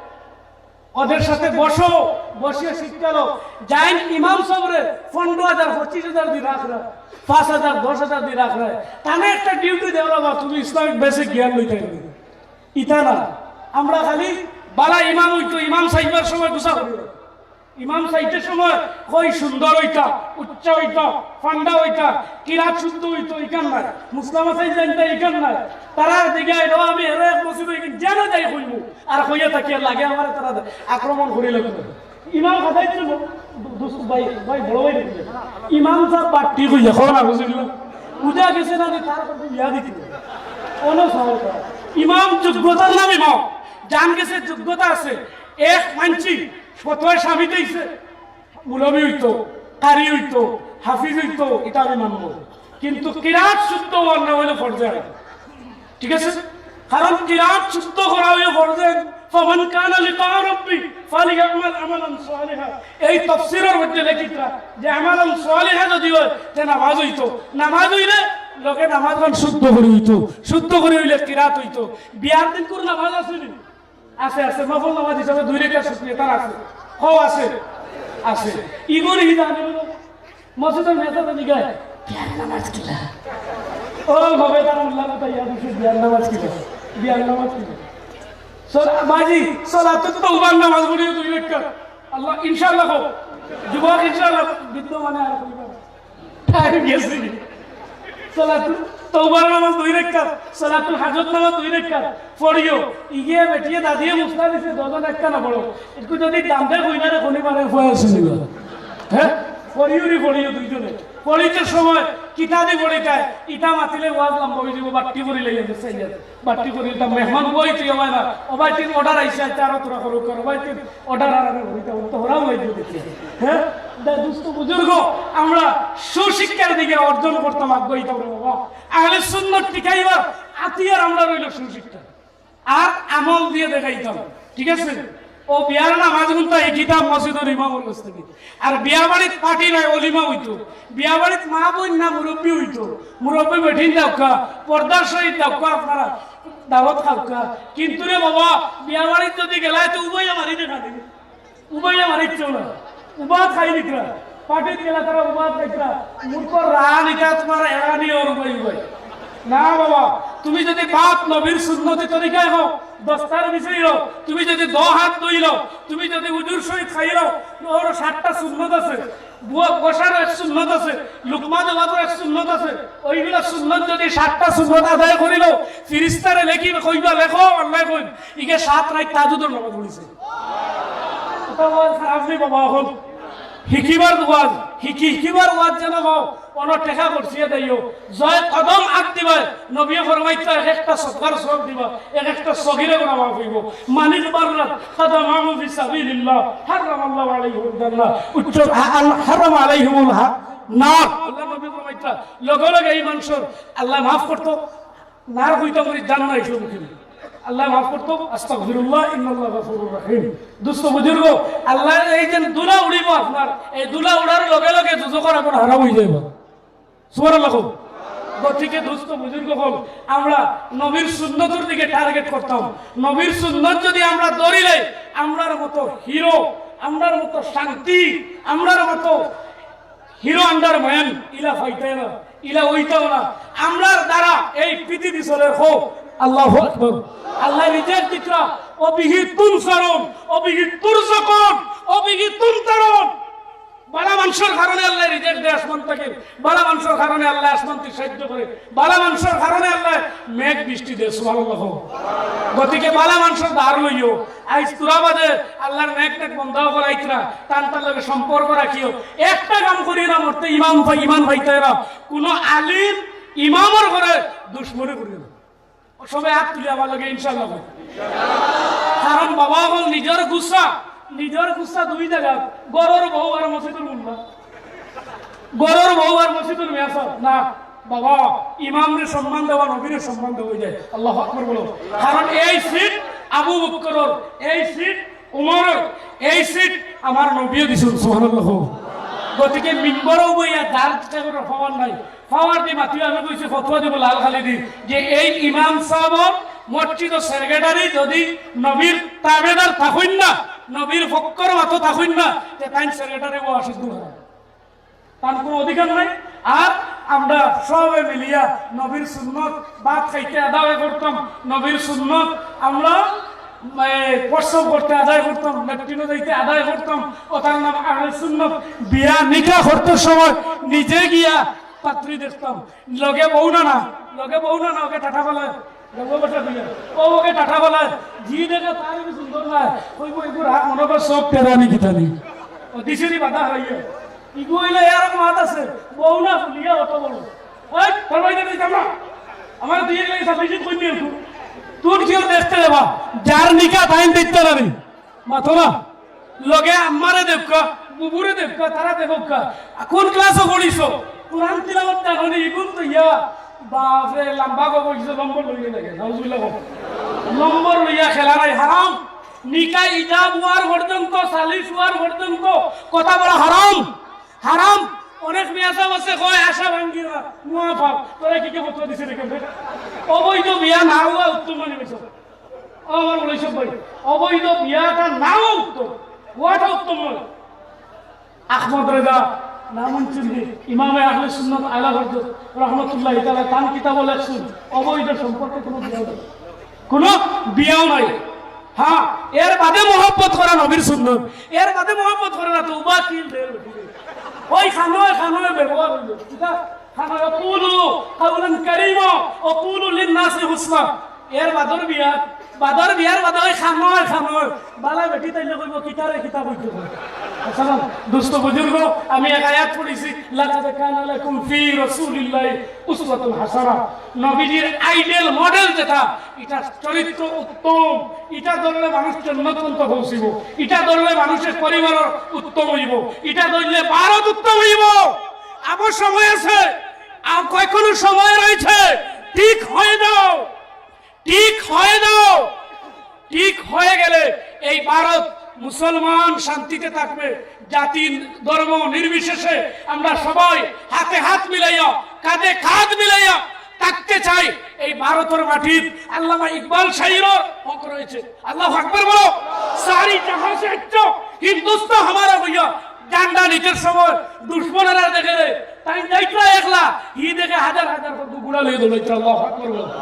ওদের সাথে বসো, বসিয়া শিক্ষা লও। যাইন ইমাম সাবরে পনেরো হাজার, পঁচিশ হাজার দি রাখরা, পাঁচ হাজার, দশ হাজার দি রাখরা। তানে একটা ডিউটি দেও, "বাবা, তুমি ইসলামিক বেসিক জ্ঞান লইতে হইবে।" ইতা না, আমরা খালি বালা ইমাম অইতো, ইমাম সাইবার সময় গুছা করি। ইমাম সাইবার সময় কই সুন্দর অইতা, উচ্চা অইতা, ফান্ডা অইতা, কিরাত শুদ্ধ অইতো, ইখান নাই। মুসলামা সাইজ জানতা, ইখান নাই। তারা দিকে আইলো, আমি এর এক মসজিদ অই, যেন যাই কইমু। আর কইয়া থাকি আর লাগে আমার তারা আক্রমণ করি লাগবে। ইমাম খাতাই ছিল, দু-, দুস-, ভাই, ভাই, বড় ভাই দেখলে। ইমাম সাব বাট্টি কইয়া, কও না, বুঝলি? বুঝা গেছে না যে তার উপর ইয়া দিতে। কোনো সমস্যা নাই। ইমাম যোগ্যতার নাম ইমাম। জান গেছে যোগ্যতা আছে। এক মানছি, ফতোয়া স্বামী দিছে। মৌলভী অইতো, কারি অইতো, হাফিজ অইতো, ইটা আমি মানবো। কিন্তু কিরাত শুদ্ধ অওয়ার নাম অইলো ফরজে আইন। ঠিক আছে? কারণ কিরাত শুদ্ধ করা অইলো ফরজে আইন। "ফামান কানা লিকা রাব্বি ফালিয়ামাল আমালান সালিহা।" এই তাফসীরের মধ্যে লেখিতরা যে আমালান সালিহা যদি অয়, তে নামাজ অইতো। নামাজ অইলে লগে নামাজ খান শুদ্ধ করি অইতো। শুদ্ধ করি অইলে কিরাত অইতো। বিয়ার দিন কুর নামাজ আছে নি? আছে, আছে। নফল নামাজ হিসাবে দুই রেকাত শুকরিয়া তার আছে। কও আছে? আছে। ইগরি হিদা আনে বলো। মসজিদর মেসাবে নিগায়, "বিয়ার নামাজ কিলা?" ও, হবে তার উল্লা কথা, ইয়া দিছে, "বিয়ার নামাজ কিলা? বিয়ার নামাজ কিলা?" সলা-, বাজি, সলাতুত তওবার নামাজ পড়িও দুই রেকাত। আল্লাহ, ইনশাআল্লাহ কও। যুবক, ইনশাআল্লাহ। বৃদ্ধ মানে আর কইবা না। টাইম গেছে। সলাতুত তওবার নামাজ দুই রেকাত, সলাতুল হাজত নামাজ দুই রেকাত। পড়িও, ইগে বেটিয়ে দাদিয়ে মুসলা দিছে, দুইজন একটা না পড়ো। একটু যদি দাম দেয়, কই না রে, কোনি মারে ফুয়া শুনিবা। হ্যাঁ? পড়িও রে, পড়িও দুইজনে। পড়িতে সময় কিতা দি পড়িতায়, ইটা মাতিলে ওয়াজ লম্বা অই যাইবো, বাট্টি করি লইয়া গেছে, ইয়া। বাট্টি করি ইটা মেহমান বই তুই আমায় না। ও ভাই, তিন অর্ডার আইছে, আইতে আরো তোরা করুক, করো ভাই, তিন অর্ডার আর আমি হইতে হইতে হরাম হয়ে গেছে। হ্যাঁ? দা-, দুস্থ বুজুর্গ, আমরা সুশিক্ষার দিকে অর্জন করতাম আগ্রহী তো বাবা। আহলে সুন্নত টিকাইবার আতিয়ার আমরা রইল সুশিক্ষা। আর আমল দিয়ে দেখাইতাম। ঠিক আছে? ও বিয়ার নামাজ গুনতা এই কিতাব মসজিদর ইমামর কাছ থেকে। আর বিয়া বাড়িত পার্টি নাই, অলিমা অইতো। বিয়া বাড়িত মা বইন না মুরব্বি অইতো। মুরব্বি বেটিন দাউক্কা, পর্দার সহিত দাউক্কা আপনারা দাওয়াত খাউক্কা। কিন্তু রে বাবা, বিয়া বাড়িত যদি গেলায় তো উবাইয়া মারি দেখা দিবে। উবাইয়া মারিচ্ছেও না। উবাত খাই নিকরা। পার্টিত গেলা তারা উবাত খাইতরা। মুরব্বর রান ইটা তোমার এড়ানি ওর উবাই উবাই। না বাবা, তুমি যদি বাপ নবীর সুন্নতি তরিকায় হও, দস্তার বিষয় হও, তুমি যদি দ হাত ধইল, তুমি যদি উজুর সহিত খাইল, ওর সাতটা সুন্নত আছে। বুয়া বসার এক সুন্নত আছে, লুকমা দেওয়ার এক সুন্নত আছে। ওইগুলা সুন্নত যদি সাতটা সুন্নত আদায় করিল, ফিরিস্তারে লেখি কইবা, "লেখো, আল্লাহ কইন, ইগে সাত রাইত তাহাজ্জুদর নামাজ পড়িছে।" এটা ওয়াজ খারাপ নি বাবা, এখন হিকিবার ওয়াজ, হিকি, হিকিবার ওয়াজ যেন হও, অনো টেকা করছিয়া দেইও। জয় কদম আগ দিবায়, নবী ফরমাইতা এক একটা সদকার সওয়াব দিবা, এক একটা সগিরে গুনাহ মাফ অইবো। মানিক বাররাত কাদামাহু ফি সাবিলিল্লাহ, হারামাল্লাহু আলাইহিল জান্নাহ। উচ্চ, আ-, আল-, হারাম আলাইহিমুল হা-, নার। আল্লাহ নবী ফরমাইতা, লগে লগে এই মানুষর আল্লাহ মাফ করতো। নার কইতা করি জান্নাত আইসো মুখে। আল্লাহ মাফ করতো, আস্তাগফিরুল্লাহ, ইন্নাল্লাহ গাফুরুর রহিম। দুস্থ বুজুর্গ, আল্লাহর এই যে ধুলা উড়িবো আপনার, এই ধুলা উড়ার লগে লগে দুজখর আগুন হারাম অই যাইবো। সুবহানাল্লাহ কও। গতিকে দুস্থ বুজুর্গ অকল, আমরা নবীর সুন্নতর দিকে টার্গেট করতাম। নবীর সুন্নত যদি আমরা ধরিলে, আমরার মতো হিরো, আমরার মতো শান্তি, আমরার মতো হিরো আন্ডার ম্যান ইলা পাইতায় না, ইলা অইতাও না। আমরার দ্বারা এই পৃথিবী চলের। কও আল্লাহু আকবার। আল্লাহ রিজিক দিতরা, وبه تنصرون وبه ترزقون وبه تمطرون। বালা মানষর কারণে আল্লায় রিজিক দেয় আসমান থাকি, বালা মানষর কারণে আল্লায় আসমান থাকি সাহায্য করে, বালা মানষর কারণে আল্লায় মেঘ বৃষ্টি দেয়। সুবহানাল্লাহ। গতিকে বালা মানষর ধার লইও, আইজ তুরা বাদে আল্লার নেক নেক বন্দা অকল আইতরা, তান তান লগে সম্পর্ক রাখিও। একটা কাম করিও না, মরতে ইমাম পাই, ইমান পাইতায় না। কুনু আলিম ইমামর ঘরে দুশমনি করিও না। সবে আত তুলি আমার লগে ইনশাআল্লাহ কই। কারণ বাবা অকল নিজর গুসা, নিজর গুসা দুই জাগাত, ঘরর বউ আর মসজিদর মোল্লা। ঘরর বউ আর মসজিদর মেসাব না, বাবা, ইমামরে সম্মান দেওয়া নবীরে সম্মান দেওয়া অই যায়। আল্লাহু আকবার বলো। কারণ এই সিট আবু বকরর, এই সিট উমরর, এই সিট আমার নবীয়ে দিছইন। সুবহানাল্লাহ। গতিকে মিম্বরো বইয়া যার ইচ্ছা করে পাওয়ার নাই, পাওয়ার দি মাতিও। আমি কইছি ফতোয়া দিব লাল খালি দি যে এই ইমাম সাবর মসজিদর সেক্রেটারি যদি নবীর তাবেদার থাকইন না, নবীর ফক্কর মাতো থাকইন না, তে তাইন সেক্রেটারি অওয়া অসিদ্ধ। তান কুনু অধিকার নাই। আর আমরা সবে মিলিয়া নবীর সুন্নত ভাত খাইতে আদায় করতাম, নবীর সুন্নত আমরা, এ, প্রস্রাব করতে আদায় করতাম, লেট্রিনো যাইতে আদায় করতাম। অটার নাম আহলে সুন্নত। বিয়া নিকা করতে সময় নিজে গিয়া পাত্রী দেখতাম, লগে বউ না, না, লগে বউ না, না, ওকে টাটা বলে। ও ওকে টাটা বলে, জি দেখে তার কি সুন্দর না, কইবো, "এগুর হাত মনে করে সব টেরানি কিতানি।" ও দিশারি বাধা হইয়া। ইগু অইলে এরকম হাত আছে, বউ না ফুলিয়া অত বড়। ওই, তোর বাড়িতে দিতাম না। আমার দিয়ে গেলে সাবমিশন কই নিয়ে একটু। তুই কেউ দেখতে দেবা, যার নিকা তাইন দেখতে পারি। মাথো না। লগে আম্মারে দেখবা, বুবুরে দেখবা, তারা দেখবা। কোন ক্লাসে পড়িছো? কোরআন তিলাওয়াত জানো নি? ইগুন তো ইয়া, বাপরে, লম্বা গো বইছো, নম্বর লইয়া লাগে। নাউজুবিল্লাহ গো। নম্বর লইয়া খেলা নাই, হারাম। নিকা ইজাব অওয়ার পর্যন্ত, সালিশ অওয়ার পর্যন্ত কথা বলা হারাম। হারাম। অনেক মিয়া সাব আছে, কয়, "আশা ভাঙ্গি না, মুয়া পাপ।" তোরা কি কে ফতোয়া দিছে রে কেমনে? অবৈধ বিয়া না অওয়া উত্তম মনে করছো? ও আমার মৌলভী সাব ভাই, অবৈধ বিয়াটা না অওয়া উত্তম, অওয়াটা উত্তম নয়। আহমদ রেজা নামুন চিনবি, ইমামে আহলে সুন্নত আলা হজরত রহমতুল্লাহ তাআলা তান কিতাবও লেখছইন, অবৈধ সম্পর্কে কোনো বিয়াও নাই, কোনো বিয়াও নাই। হ্যাঁ, এর বাদে মহব্বত করা নবীর সুন্নত, এর বাদে মহব্বত করা না তো উবা কিল দের। ওই খানোয় খানোয় ব্যবহার হইল, কিতা খানোয়, "কুলু কাউলান কারীমা ওয়া কুলু লিন-নাসি হুসনা।" এর বাদর বিয়া, বাদর বিয়ার বাদে ওই খানোয় খানোয় বালা বেটি তাইলে কইবো, "কিতারে কিতা কইতে কয়?" আসসালাম, দোস্ত বুজুর্গ, আমি এক আয়াত পড়ছি, "লাকাদ কানা লাকুম ফি রাসূলিল্লাহি উসওয়াতুন হাসানাহ।" নবীজির আইডল মডেল যেটা, ইটা চরিত্র উত্তম, ইটা ধরলে মানুষ জন্নত পর্যন্ত পৌঁছিব, ইটা ধরলে মানুষের পরিবার উত্তম হইব, ইটা ধরলে ভারত উত্তম হইব। আবার সময় আছে, আর কয়েকগুলো সময় রয়েছে, ঠিক হয়ে যাও, ঠিক হয়ে যাও। ঠিক হয়ে গেলে এই ভারত মুসলমান শান্তিতে থাকবে। জাতি ধর্ম নির্বিশেষে আমরা সবাই হাতে হাত মিলাইয়া, কাঁধে কাঁধ মিলাইয়া থাকতে চাই। এই ভারতের মাটিত আল্লামা ইকবাল শাহীরও হক রয়েছে। আল্লাহু আকবার বলো। সারি জাহাঁ সে আচ্ছা হিন্দুস্তান হামারা ভইয়া। ঝান্ডা নিতে সময় দুশমনেরা দেখে রে, তাই যাইতরা একলা, হি দেখে হাজার হাজার করে গুড়া লইয়া দৌড়াইতরা। আল্লাহু আকবার বলো।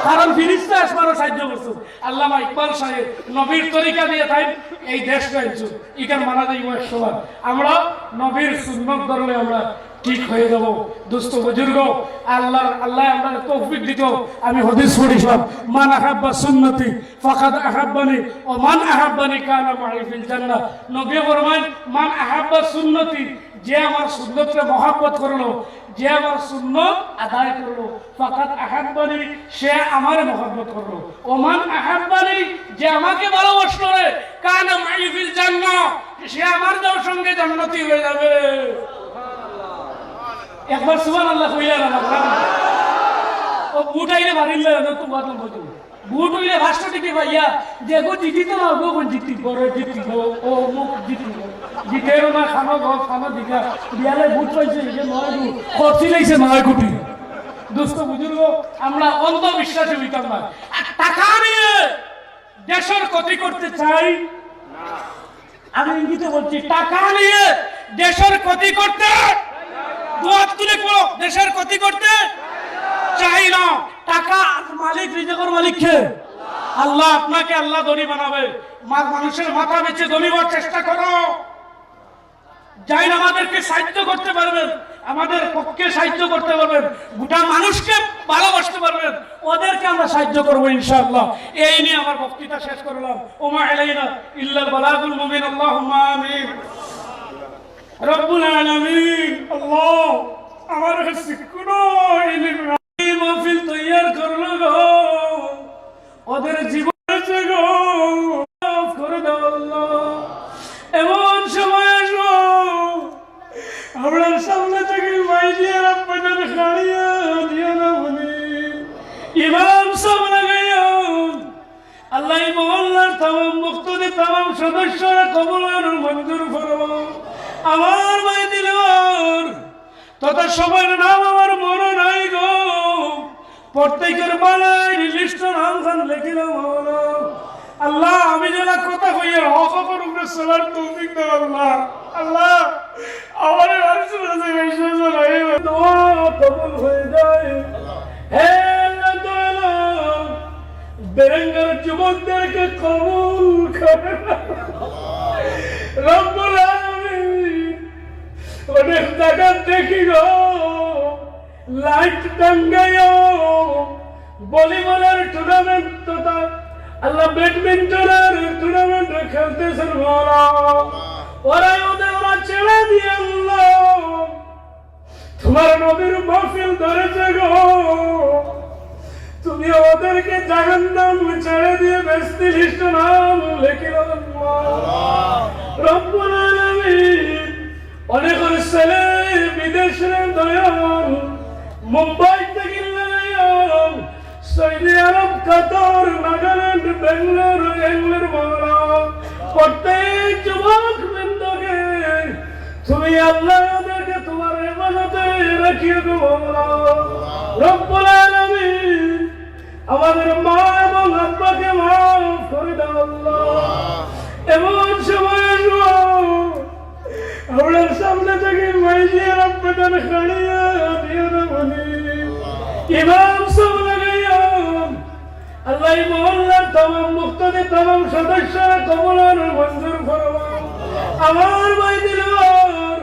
কারণ ফিরিস্তা আসমানও সাহায্য করছে। আল্লামা ইকবাল সাহেব নবীর তরিকা দিয়ে তাই এই দেশ চাইছে। ইকার মানা যাইব একশো বার। আমরা নবীর সুন্নত ধরলে আমরা ঠিক হয়ে যাব। দোস্ত বুজুর্গ, আল্লাহ, আল্লাহ আমরা তৌফিক দিত। আমি হাদিস পড়ছিলাম, "মান আহাব্বা সুন্নতি ফাকাদ আহাব্বানি, ওয়া মান আহাব্বানি কানা মাই ফিল জান্নাহ।" নবী ফরমান, "মান আহাব্বা সুন্নতি", যে আমার সুন্নতরে মহব্বত করলো, যে আমার সুন্নত আদায় করলো, ফাকাদ আহাব্বানি, সে আমারে মহব্বত করলো। ওমান আহাব্বানি, যে আমাকে ভালোবাসলো রে, কানা মাই ফিল জান্নাহ, সে আমার যাওয়ার সঙ্গে জান্নাতি হয়ে যাবে। একবার সুবহানাল্লাহ কইলা না, মাতলা না। ও বুট আইলে মারিল না, তো বাদ লম্বা তো। বুট হইলে পাঁচশো টিকি পাইয়া, যে গো জিতি তো না, গো কোন জিতি, বড় জিতি, গো, ও মুখ জিতি, গো। জিতেরও না, খানো গো, খানো দিঘা। বিয়ালে বুট পাইছে, এই যে নয় গো, খরচি লাইছে নয় কোটি। দোস্ত বুজুর্গ, আমরা অন্ধবিশ্বাসী হইতাম না। আর টাকা নিয়ে দেশের ক্ষতি করতে চাই। আমি ইঙ্গিতে বলছি, টাকা নিয়ে দেশের ক্ষতি করতে, দোয়াত তুলে পড়ো, দেশের ক্ষতি করতে চাই না। টাকা মালিক, রিজিকর মালিক কে? আল্লাহ আপনাকে আল্লাহ ধনী বানাবে। মা-, মানুষের মাথা বেচে ধনী হওয়ার চেষ্টা করো। যাইন আমাদেরকে সাহায্য করতে পারবেন, আমাদের পক্ষে সাহায্য করতে পারবেন, গোটা মানুষকে ভালোবাসতে পারবেন, ওদেরকে আমরা সাহায্য করবো ইনশাআল্লাহ। এই নিয়ে আমার বক্তৃতা শেষ করলাম। ওমা আলাইনা ইল্লাল বালাগুল মুবিন। আল্লাহুম্মা আমিন। রব্বুল আলামিন, আল্লাহ, আমার কাছে কোনো ইলিম নাই। এই মাহফিল তৈয়ার করলো গো, ওদের জীবন আছে গো, মাফ করে দাও আল্লাহ। এমন সময় আসবো, আমরার সামনে থাকি মাই দিয়া আব্বাজান খাড়িয়া দিয়া না বলি, ইমাম সাহেব লাগাইয়া আল্লাহ, এই মহল্লার তামাম মুক্তাদি, তামাম সদস্যরা কবুল আর মঞ্জুর ফরমাও। আমার ভাই দিলওয়ার তথা সবার নাম আমার মনে নাই গো, প্রত্যেকের বালাইর লিস্টে নাম খান লেখিলাও মাওলা। আল্লাহ, আমি যেলা কথা কইয়ার হক হকর উপরে চলার তৌফিক দাও আল্লাহ। আল্লাহ, আমারে মানুষের কাছে বিশ্বাস নাই। দোয়া কবুল হয়ে যায়। হে আল্লাহ, দয়ালু, বেরেঙ্গার যুবকদেরকে কবুল করে। রব্বুল আলামিন, অনেক জায়গা দেখি গো, লাইট টাঙ্গাইও, ভলিবলের টুর্নামেন্ট তথা আল্লাহ ব্যাডমিন্টনের টুর্নামেন্ট খেলতেছেন মাওলা। ওরা ওদের ওরা ছেড়ে দিয়ে আল্লাহ, তোমার নবীর মাহফিল ধরেছে গো, তুমি ওদেরকে জাহান্নাম ছেড়ে দিয়ে বেহেশতি লিস্টে নাম লেখিলাও আল্লাহ। রব্বুল আলামিন, অনেক ছেলে বিদেশে দয়াল, মুম্বাই থেকে লাগাইয়া সৌদি আরব, কাতার, নাগাল্যান্ড, বেঙ্গালোর, ইংল্যান্ড মাওলা, প্রত্যেক যুবক বৃন্দকে তুমি আল্লাহ ওদেরকে তোমার হেফাজতে রাখিও গো মাওলা। রব্বুল আলামিন, আমাদের মা এবং আব্বাকে মাফ করে দাও আল্লাহ। এমন সময় আসবো, আমরার সামনে থাকি মাই দিয়া আব্বাজান খাড়িয়া দিয়া না বলি, ইমাম সাহেব লাগাইয়া আল্লাহ, এই মহল্লার তামাম মুক্তাদি, তামাম সদস্যরা কবুল আর মঞ্জুর ফরমাও। আমার ভাই দিলওয়ার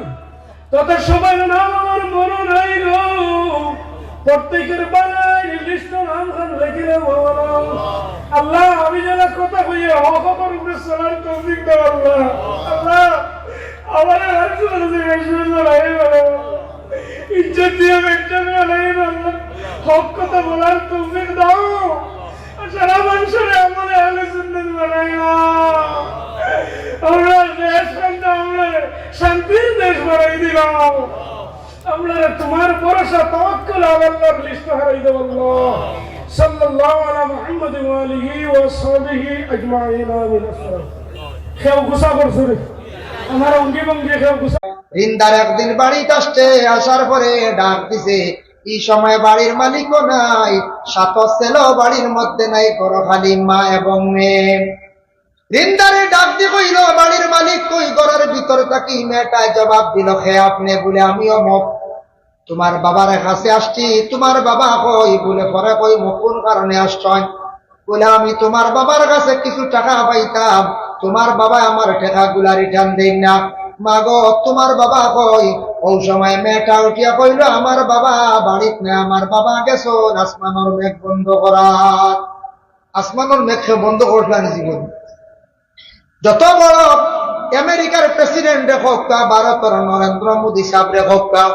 তথা সবার নাম আমার মনে নাই গো, প্রত্যেকের বালাইর লিস্টে নাম খান লেখিলাও মাওলা। আল্লাহ, আমি যেলা কথা কইয়ার হক হকর উপরে চলার তৌফিক দাও আল্লাহ। আল্লাহ, আমারে আর কোনো জিনিস নাই বাবা। ইজ্জত দিয়া বেচা বানাই আল্লাহ। হক কথা বলার তৌফিক দাও। সারা মানুষের আমলে আহলে সুন্নত বানাইও। আমরা দেশ আমরা শান্তির দেশ বানাই দিলাম। আমরা তোমার ভরসা তাওয়াক্কুল আলা আল্লাহর লিস্ট হারাই দেব আল্লাহ। সাল্লাল্লাহু আলা মুহাম্মাদ ওয়া আলিহি ওয়া সাহবিহি আজমাইন। আমিন। কেউ গুসা করছে রে? আমার অঙ্গি ভঙ্গি কেউ গুসা? রিন্দার একদিন বাড়িত আসছে, আসার পরে ডাক দিছে, এই সময় বাড়ির মালিকও নাই, সাত ছেলেও বাড়ির মধ্যে নাই, ঘরো খালি মা এবং মেয়ে। রিন্দারে ডাক দি কইল, "বাড়ির মালিক কই?" ঘরর ভিতর থাকি মেয়েটায় জবাব দিল, "কে আপনে?" বলে, "আমি অমুক। তোমার বাবার কাছে আসছি, তোমার বাবা কই?" বলে, পরে কইমু কোন কারণে আসছইন। বলে, "আমি তোমার বাবার কাছে কিছু টাকা পাইতাম, তোমার বাবা আমার টাকাগুলা রিটার্ন দেইন না। মাগো, তোমার বাবা কই?" অউ সময় মেয়েটা উঠিয়া কইল, "আমার বাবা বাড়িত নাই, আমার বাবা গেছইন আসমানর মেঘ বন্ধ করাত।" আসমানর মেঘ কে বন্ধ করছলা নি জীবন? যত বড় আমেরিকার প্রেসিডেন্টরে কউক্কা, ভারতর নরেন্দ্র মোদী সাবরে কউক্কা,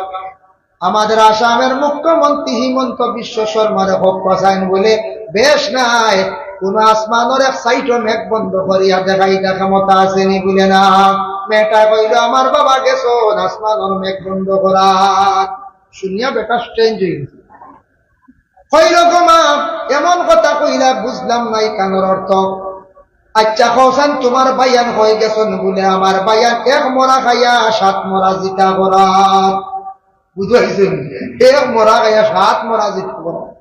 আমাদের আসামের মুখ্যমন্ত্রী হিমন্ত বিশ্ব শর্মারে কউক্কা, চাইন বলে বেশ নাই, কোন আসমানর এক সাইডও মেঘ বন্ধ করিয়া দেখাইতা ক্ষমতা আছে নি? বলে না। মেয়েটায় কইল, "আমার বাবা গেছইন আসমানর মেঘ বন্ধ করাত।" শুনিয়া বেটা স্ট্রেঞ্জ অই গেছে। কইল, "গো মা, এমন কথা কইলা, বুঝলাম না ইখানর অর্থ। আচ্ছা, কওছাইন তোমার ভাইয়াইন কই গেছইন?" বলে, "আমার ভাইয়াইন এক মরা খাইয়া সাত মরা জিতা করাত।" বুঝাইছইন? এক মরা খাইয়া সাত মরা জিতা করাত।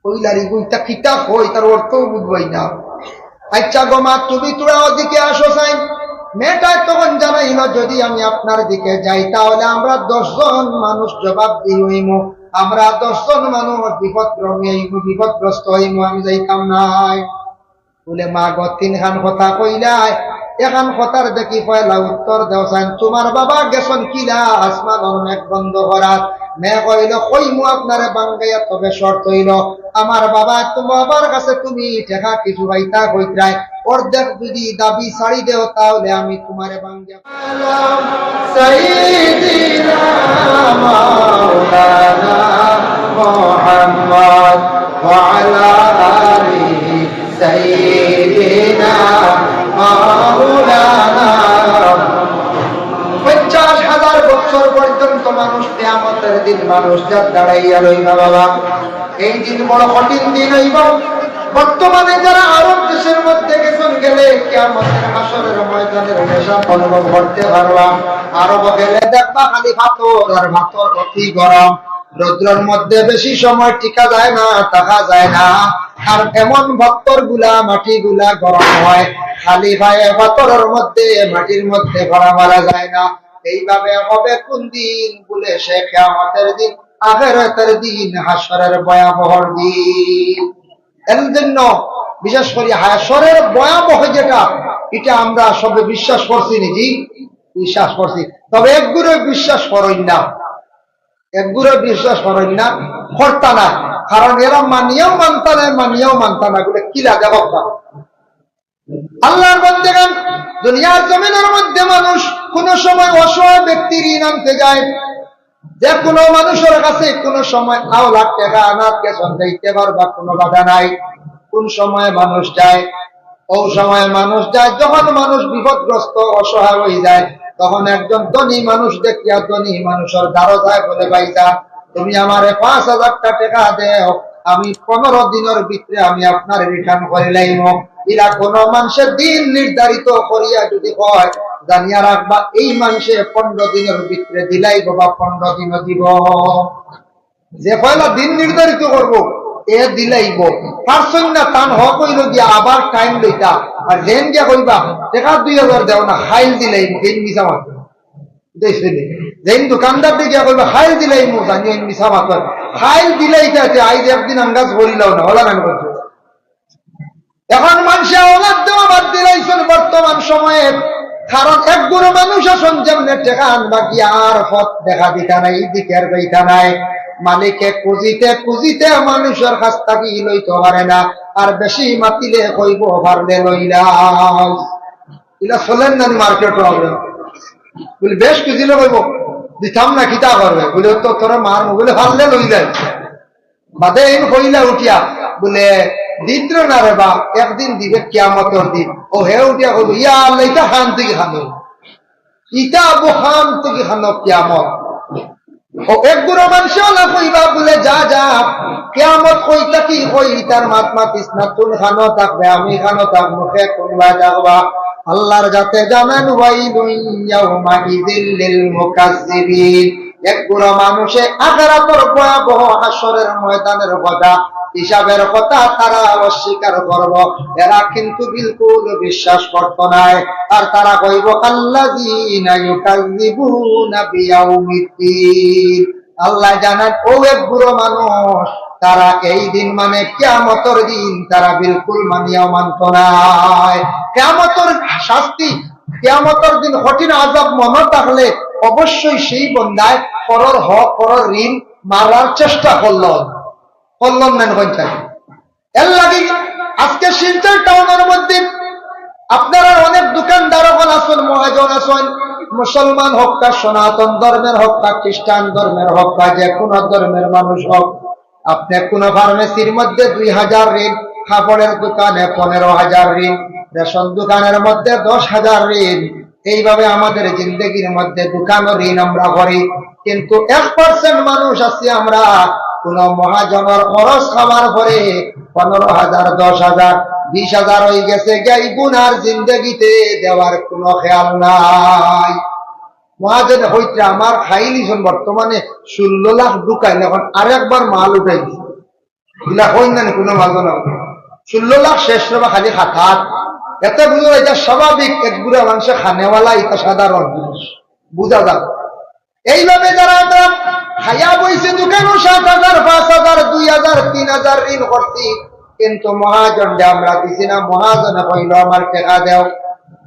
কইলা, "রে গো, ইতা কিতা কয়, ইতার অর্থও বুঝবায় না।" "আচ্ছা গো মা, তুমি থুড়া ওদিকে আসো চাইন।" মেয়েটায় তখন জানাইল, "যদি আমি আপনার দিকে যাই, তাহলে আমরা দশ জন মানুষ জবাবদিহি অইমু, আমরা দশ জন মানুষ বিপদগ্রস্ত অইমু, বিপদগ্রস্ত অইমু, আমি যাইতাম নায়।" বুলে, "মা গো, তিনখান কথা কইলায়, এখান কথার দেখি পয়লা উত্তর দেও চাইন, তুমার বাবা গেছইন কিলা আসমানর মেঘ বন্ধ করাত?" মেঘ কইলো, "কইমু আপনারে ভাঙ্গাইয়া, তবে শর্ত অইলো, আমার বাবা, তুমার বাবার কাছে তুমি টেকা কিছু পাইতা কইতরায়, অর্ধেক যদি দাবি ছাড়ি দেও, তাহলে আমি তুমারে ভাঙ্গিয়া" سيدنا مولانا محمد وعلى آل سيدنا مولانا। পঞ্চাশ হাজার বছর পর্যন্ত মানুষ, কিয়ামতের দিন মানুষ জাত দাঁড়াইয়া রইবা বাবা। এই দিন বড় কঠিন দিন অইবো। বর্তমানে যারা আরব দেশের মধ্যে গেছইন, গেলে কিয়ামতের হাশরের ময়দানের নেশা অনুভব করতে পারবা। আরব গেলে দেখবা খালি পাথর আর পাথর, অতি গরম। রৌদ্রর মধ্যে বেশি সময় টিকা যায় না, থাকা যায় না। আর এমন পাথর গুলা, মাটি গুলা গরম হয়, খালি পায়ে পাথরের মধ্যে, মাটির মধ্যে পড়া মারা যায় না। এইভাবে হবে কোন দিন? বুলে, সে কিয়ামতের দিন, আখেরাতের দিন, হাশরের ভয়াবহর দিন। এর জন্য বিশেষ করি হাশরের ভয়াবহ যেটা, এটা আমরা সবে বিশ্বাস করছি নি? জি, বিশ্বাস করছি। তবে একগুরে বিশ্বাস করইন না, একগুরে বিশ্বাস করইন না, করতা না। কারণ এরা মানিয়াও মানতা না, মানিয়াও মানতা না, বুলে কিলা দেখো না। আল্লাহর বন্দেগান, দুনিয়ার জমিনের মধ্যে মানুষ কোন সময় অসহায় ব্যক্তি ঋণ আনতে যায়, যে কোনো মানুষের কাছে কোনো সময় আওলা টেকা আনাত গেছইন, যাইতে পারবা, কোনো বাধা নাই। কোন সময় মানুষ যায়? ও সময় মানুষ যায় যখন মানুষ বিপদগ্রস্ত, অসহায় হয়ে যায়, তখন একজন ধনী মানুষ দেখিয়া ধনী মানুষের দ্বারো যায়, বলে, "ভাইজান, তুমি আমারে পাঁচ হাজারটা টেকা দেও, আমি পনেরো দিনের ভিতরে আমি আপনারে return করি লাইমু।" ইলা কোনো মানুষে দিন নির্ধারিত করিয়া যদি কয়, জানিয়া রাখবা, এই মানুষে পনেরো দিনের ভিতরে দিলাইবো বা পনেরো দিনও দিবো। যে পয়লা দিন নির্ধারিত করবো, এ দিলাইবো। পারছইন না, তান হক অইলো গিয়া আবার time লইতা। আর যেন গিয়া কইবা, "টেকা দুই হাজার দেও না, কাইল দিলাইমু", এইন মিছা মাত। বুঝাইছি নি? যেন দোকানদার দি গিয়া কইবা, "কাইল দিলাইমু", জানি এইন মিছা মাত। কাইল দিলাইতা, তে আইজ একদিন আন্দাজ করিলাও না, অলা নানি করছো। এখন মানুষে আওলাদ দেওয়া বাদ দিলাইছইন বর্তমান সময়ে। কারণ একগুলো মানুষ আছইন যেমনে টেকা আনবা গিয়া আর পথ দেখা দিতা নাই, দিকের যাইতা নাই। মালিকে খুঁজিতে খুঁজিতে মানুষের কাছ থাকি লইতো পারে না। আর বেশি মাতিলে কইবো, "পারলে লইলাও।" ইলা চলের নানি মার্কেটো আমরা? বুলে, বেশ খুঁজিলে কইবো, "দিতাম না, কিতা করবে?" বুলে, "তো তোরা মার।" বুলে, "পারলে লইলাই।" বাদে এইন কইলা উঠিয়া, বুলে, "দিতরে না রে বা, একদিন দিবে কিয়ামতর দিন।" ও হে উঠিয়া কইবো, "ইয়া আল্লাহ, ইতা খান থাকি খানো, ইতা আবু খান থাকি খানো কিয়ামত।" ও একগুলো মানুষে অলা কইবা, বুলে, "যা, যা, কিয়ামত কই থাকি কই, ইতার মাত মাতিস না, তুই খানো থাকবে, আমি খানো থাকবো, কে কোনবায় থাকবা?" আল্লাহর জাতে জানান, "ওয়াইলুন ইয়াউমাইযিল লিল মুকাজ্জিবিন।" একগুলো মানুষে আখেরাতর ভয়াবহ হাশরের ময়দানের কথা, হিসাবের কথা তারা অস্বীকার করবো। এরা কিন্তু বিলকুল বিশ্বাস করতো নায়। আর তারা কইবো, "আল্লাযীনা ইউকাযযিবুনা বিয়াউমিদ্দীন।" আল্লাহ জানান, ও একগুলো মানুষ, তারা এই দিন মানে কিয়ামতর দিন তারা বিলকুল মানিয়াও মানতো নায়। কিয়ামতর শাস্তি, কিয়ামতর দিন কঠিন আযাব মনো থাকলে অবশ্যই সেই বন্দায় পরর হক, পরর ঋণ মারার চেষ্টা করলো, করলো না, কইন চাই। এর লাগি আজকে শিলচর টাউনের মধ্যে আপনারা অনেক দোকানদার অকল আছইন, মহাজন আছইন, মুসলমান হউক্কা, সনাতন ধর্মের হউক্কা, খ্রিস্টান ধর্মের হউক্কা, যে কোনো ধর্মের মানুষ হউক, আপনে কোনো ফার্মেসির মধ্যে দুই হাজার ঋণ, কাপড়ের দোকানে পনেরো হাজার ঋণ, রেশন দোকানের মধ্যে দশ হাজার ঋণ, এইভাবে আমাদের জিন্দেগির মধ্যে দোকানও ঋণ আমরা করি, কিন্তু এক percent মানুষ আছি আমরা, কোনো মহাজনর খরচ খাওয়ার পরে পনেরো হাজার, দশ হাজার, বিশ হাজার হয়ে গেছে, গিয়া ইগুন আর জিন্দেগিতে দেওয়ার কোনো খেয়াল নাই। মহাজন হইতে আমার খাইলিছইন বর্তমানে ষোলো লাখ ঢুকাইল, এখন আরেকবার মাল উঠাই দিছে। ইলা কইন না নি কোনো মাল না। ষোলো লাখ শেষ রে বা খালি খাতাত। এতে বুঝা যায়, এটা স্বাভাবিক, এক গুড়া মানুষে খানেওয়ালা, এটা সাধারণ জিনিস। বুঝা যায়। এইভাবে যারা আমরা খাইয়া বইছে দোকানো সাত হাজার, পাঁচ হাজার, দুই হাজার, তিন হাজার ঋণ করছি, কিন্তু মহাজনরে আমরা দিছি না। মহাজনে কইলো, "আমার টেকা দেও।"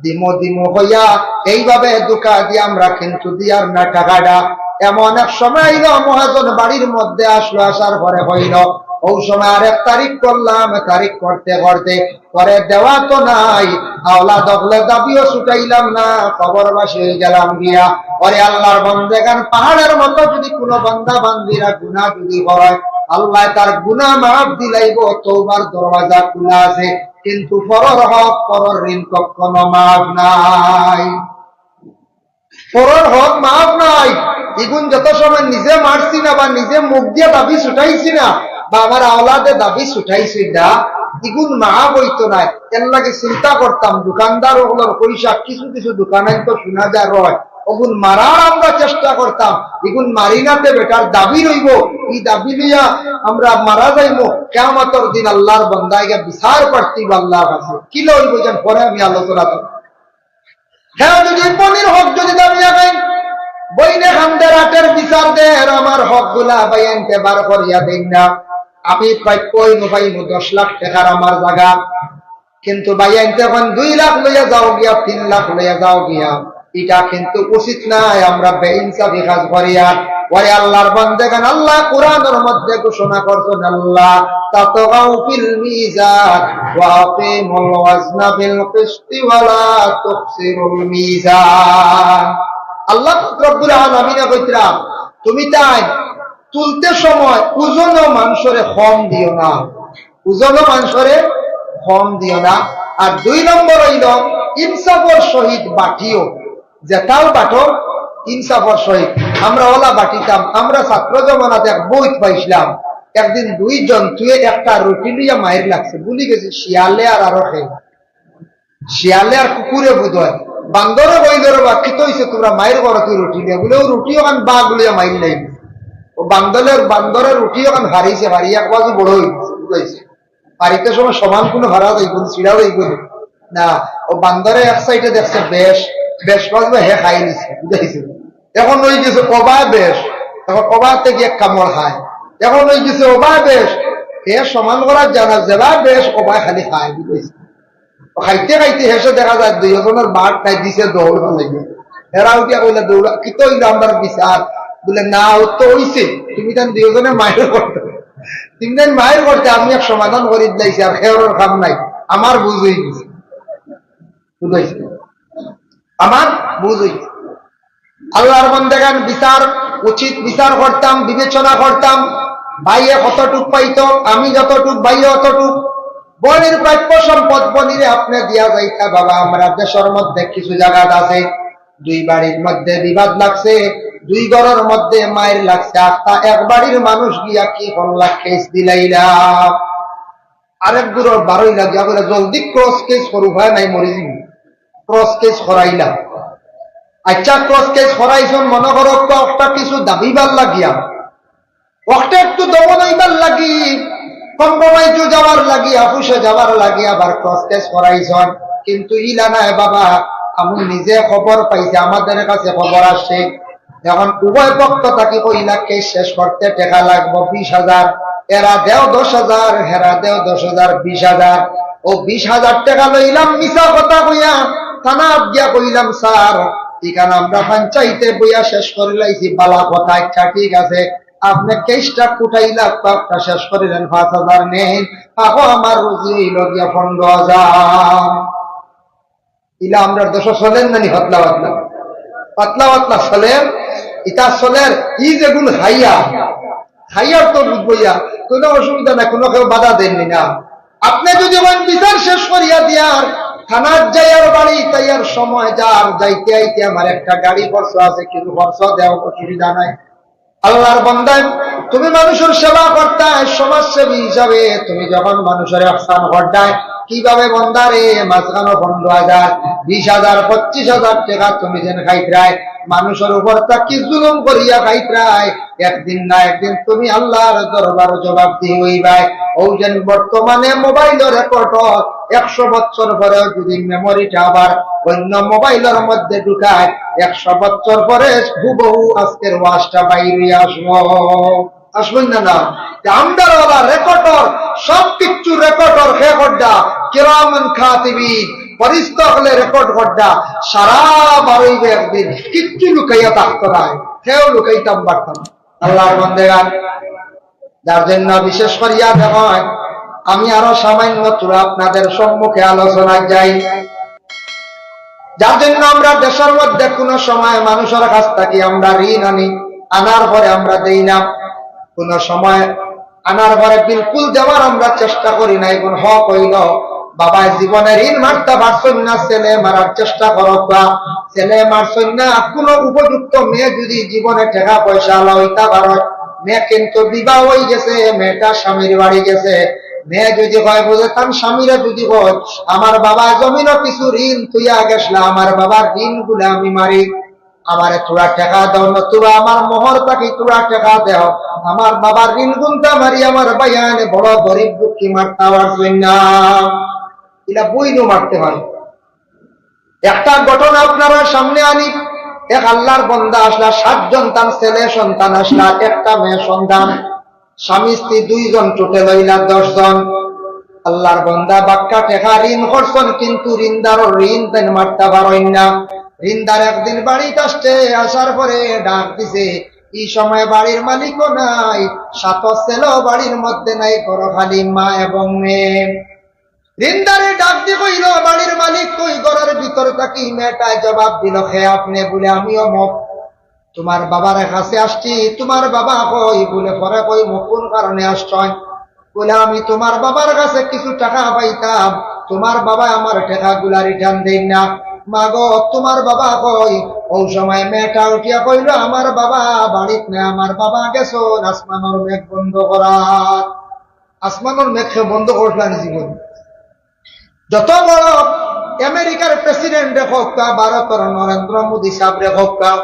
দিমু দিমু কইয়া এইভাবে ধোঁকা দিয়া আমরা কিন্তু দিয়ার না টেকাটা। এমন এক সময় আইলো, মহাজন বাড়ির মধ্যে আসলো, আসার পরে কইলো, "অউ সময় আরেক তারিখ করলাম, তারিখ করতে করতে পরে দেওয়া তো নাই, আওলাদ অকলে দাবিও ছুটাইলাম না, কবরবাসী অইগেলাম গিয়া।" ওরে আল্লাহর বন্দেগান, পাহাড়ের মতো যদি কুনু বান্দা বান্দিরা গুনাহ যদি করে, আল্লায় তার গুনাহ মাফ দিলাইবো, তওবার দরওয়াজা খুলা আছে। কিন্তু পরর হক, পরর ঋণ কখনো মাফ নাই। পরর হক মাফ নাই। ইগুন যত সময় নিজে মারছি না বা নিজে মুখ দিয়া দাবি ছুটাইছি না বা আমার আওলাদে দাবি ছুটাইছি না, ইগুন মাফ অইতো নায়। এরলাগি চিন্তা করতাম, দোকানদার অকলর পয়সা কিছু কিছু দোকানাইন্তো শুনা যায় রয়, অগুন মারার আমরা চেষ্টা করতাম। ইগুন মারি না তে বেটার দাবি রইবো, ই দাবি লইয়া আমরা মারা যাইমু। কিয়ামতর দিন আল্লাহর বন্দায় গিয়া বিচার প্রার্থী অইবো আল্লাহর কাছে। কিলা অইবো যেন পরে আমি আলোচনা করমু। হ্যাঁ, যদি বইনর হক যদি দাবি লাগাইন, বইনে কান্দের, আটের বিচার দের, আমার হকগুলা ভাইয়াইন্তে বার করিয়া দেইন না। আমি প্রাপ্য অইমু, পাইমু দশ লাখ টেকার আমার জাগা, কিন্তু ভাইয়াইন্তে কইন দুই লাখ লইয়া যাও গিয়া, তিন লাখ লইয়া যাও গিয়া। ইটা কিন্তু উচিত নায়, আমরা বেইনসাফি কাজ করিয়ার। ওরে আল্লাহর বন্দেগান, আল্লায় কোরআনর মধ্যে ঘোষণা করছইন, "আল্লা তাতগাউ ফিল মিজান ওয়া আকিমুল ওয়াজনা বিল কিসতি ওয়া লা তুখসিরুল মিজান।" আল্লাহ রব্বুল আলামিনে কইতরা, "তুমি তাই তুলতে সময় ওজনও মানষরে কম দিও না, ওজনও মানষরে কম দিও না।" আর দুই নম্বর অইলো, ইনসাফর সহিত বাটিও, যেতাও বাটো ইনসাফর সহিত। আমরা অলা বাটিতাম, আমরা ছাত্র জমানাত এক বইত পাইছলাম, একদিন দুই জন্তুয়ে একটা রুটি লইয়া মাইর লাগছে, ভুলি গেছি শিয়ালে আর আরো কে, শিয়ালে আর কুকুরে বুধ অয়। বান্দরে কইলো, "রে বা, কিতা অইছে, তুমরা মাইর করো কি রুটি লইয়া?" বুলে, "অউ রুটি অখান বাঘ লইয়া মাইর লাগি।" অউ বান্দরের, বান্দরের রুটি অখান ফারিছে, ফারি এক বাজু বড় অইগেছে, বুঝাইছে। ফারিতে সময় সমান কুনু ফারা যাইবো নি, ছিড়া যাইবো নি? না, অউ বান্দরে এক সাইডে দেখছে বেশ, বেশ বাজু হে খাই নিছে, বুঝাইছে। অখন অইগেছে অবায় বেশ, অখন অবায় থাকি এক কামড় খায়। অখন অইগেছে অবায় বেশ, হে সমান করার জানা, যেবায় বেশ অবায় খালি খায়, বুঝাইছে। অউ খাইতে খাইতে শেষে দেখা যায় দুইওজনর বাট নাই, দিছে দৌড় অইগেছে। হেরা উঠিয়া কইলা, "দৌড়া, কিতা অইলো আমরার বিচার?" বুলে, "না, অউ তো অইছে, তুমি তান দুইওজনে মাইর করতে, তুমি তান মাইর করতে, আমি এক সমাধান করি দিলাইছি, আর খেয়ারর কাম নাই, আমার বুঝ অইগেছে।" বুঝাইছে? আমার বুঝ অইগেছে। আল্লাহর বন্দেগান, বিচার, উচিত বিচার করতাম, বিবেচনা করতাম। ভাইয়ে কতটুক পাইতো, আমি যতটুক, ভাইয়ে অতটুক। বইনর প্রাপ্য সম্পদ বইনরে আপনে দিয়া যাইতা। বাবা, আমরার দেশর মধ্যে কিছু জাগাত আছে, দুই বাড়ির মধ্যে বিবাদ লাগছে, দুই ঘরর মধ্যে মাইর লাগছে, আখতা এক বাড়ির মানুষ গিয়া কি করলা, কেস দিলাইলা। আরেক ঘরর বারইলা গিয়া কইলা, "জলদি ক্রস কেস করো, উপায় নাই, মরি যিমু।" ক্রস কেস করাইলা। আইচ্ছা, ক্রস কেস করাইছইন, মনো করো, অখটা কিছু দাবিবার লাগিয়া, অখটা একটু দমন অইবার লাগি, কম্প্রোমাইজও যাওয়ার লাগি, অফিসে যাওয়ার লাগি আবার ক্রস কেস করাইছইন। কিন্তু ইলা নায় বাবা, আমি নিজে খবর পাইছি, আমাদের কাছে খবর আসছে, অখন উভয় পক্ষ থাকি কইলা, "কেস শেষ করতে টেকা লাগবো বিশ হাজার, এরা দেও দশ হাজার, হেরা দেও দশ হাজার, বিশ হাজার।" অউ বিশ হাজার টেকা লইলাম, মিছা কথা কইয়া, থানাত গিয়া কইলাম, "স্যার, ইখান আমরা পঞ্চায়েতে বইয়া শেষ করিলাইছি।" "বালা কথা, আইচ্ছা, ঠিক আছে, আপনে কেসটা কুটাইলা, আপনে শেষ করিলেন, পাঁচ হাজার নেইন, আখো আমার রুজি অইলো গিয়া পনরো হাজার।" ইলা আমরার দেশো চলের না নি? পাতলা পাতলা, পাতলা পাতলা চলের। ইতা চলের, ই যেগুন খাইয়া, খাইয়ার তো বুঝবো ইয়া, কুনু অসুবিধা নাই, কুনু কেউ বাধা দেননি না। আপনে যদি কইন বিচার শেষ করিয়া দিয়ার, থানাত যাইয়ার, বাড়ি যাইয়ার সময় যার, যাইতে আইতে আমার একটা গাড়ি খরচ আছে, কিছু খরচ দেও, অসুবিধা নাই। আল্লাহর বান্দায়, তুমি মানুষর সেবা করতায়, সমাজসেবী হিসাবে তুমি যখন মানুষর ইহসান করতায়, কিভাবে বান্দারে মাঝখানো পনরো হাজার, বিশ হাজার, পঁচিশ হাজার টেকা তুমি যেন খাইতরায়, মানুষর উপর থাকি জুলুম করিয়া খাইতরায়, একদিন না একদিন তুমি আল্লাহর দরবারো জবাবদিহি অইবায়। অউ যেন বর্তমানে মোবাইলো রেকর্ড অয়, একশো বছর পরেও যদি মেমোরিটা আবার অইন্য মোবাইলর মধ্যে ঢুকায়, একশো বছর পরে হুবহু আজকের ওয়াজটা বাইর অইয়া আসবো। আসবেন না না? যে আমরার ওলা রেকর্ডর, সব কিচ্ছু রেকর্ডর, হে করডা, কিরামান কাতিবিন, ফেরেশতা অকলে রেকর্ড করডা, সারা বারইবে একদিন, কিচ্ছু লুকাইয়া থাকতো নায়, কেউ লুকাইতাম পারতাম না। আল্লাহর বান্দেগান, যার জন্য বিশেষ করিয়া দেখইন, আমি আরো সামান্য থুড়া আপনাদের সম্মুখে আলোচনা যাই। যার জন্য আমরা দেশর মধ্যে কোনো সময় মানুষর কাছ থাকি আমরা ঋণ আনি, আনার পরে আমরা দেই না, কোনো সময় আনার পরে বিলকুল দেওয়ার আমরা চেষ্টা করি না। এখন হক অইলো, বাবায় জীবনে ঋণ মারতা পারছইন না, ছেলে মারার চেষ্টা করউক্কা। ছেলে মারছইন না, কোনো উপযুক্ত মেয়ে যদি জীবনে টেকা পয়সা আলা অইতা পারইন, মেয়ে কিন্তু বিবাহ অইগেছে, মেয়েটা স্বামীর বাড়ি গেছে, মেয়ে যদি কয় বুলে তান স্বামীরে যদি কয়, "আমার বাবায় জমিনো কিছু ঋণ থইয়া গেছলা, আমার বাবার ঋণগুলা আমি মারি, আমারে থুড়া টেকা দেও, নতুবা আমার মোহর থাকি থুড়া টেকা দেও, আমার বাবার ঋণগুনতা মারি, আমার ভাইয়াইনে বড় গরিব দুঃখী মারতা পারছইন না।" ইলা বইনও মারতে পারে। একটা ঘটনা আপনারার সামনে আনি, এক আল্লাহর বান্দা আছলা, সাতজন তান ছেলে সন্তান আছলা, একটা মেয়ে সন্তান, স্বামী স্ত্রী দুইজন, টোটাল অইলা দশ জন। আল্লাহর বান্দা বাক্কা টেকা ঋণ করছইন, কিন্তু ঋণদারর ঋণ তাইন মারতা পারইন না। ঋণদার একদিন বাড়িত আসছে, আসার পরে ডাক দিছে, এই সময় বাড়ির মালিকও নাই, সাত ছেলেও বাড়ির মধ্যে নাই, ঘরো খালি মা এবং মেয়ে। ঋণদারে ডাক দি কইলো, "বাড়ির মালিক কই?" ঘরর ভিতর থাকি মেয়েটায় জবাব দিলো, "কে আপনে?" বুলে, "আমি অমুক, তুমার বাবার কাছে আসছি।" "তুমার বাবা কই?" বুলে, "পরে কইমু কোন কারণে আসছইন।" বুলে, "আমি তুমার বাবার কাছে কিছু টেকা পাইতাম, তুমার বাবায় আমার টেকাগুলা রিটার্ন দেইন না। মা গো, তুমার বাবা কই?" অউ সময় মেয়েটা উঠিয়া কইলো, "আমার বাবা বাড়িত নাই, আমার বাবা গেছইন আসমানর মেঘ বন্ধ করাত।" আসমানর মেঘ কে বন্ধ করছলা নি জীবন? যত বড় আমেরিকার প্রেসিডেন্টে কউক্কা, ভারতর নরেন্দ্র মোদী সাবরে কউক্কা,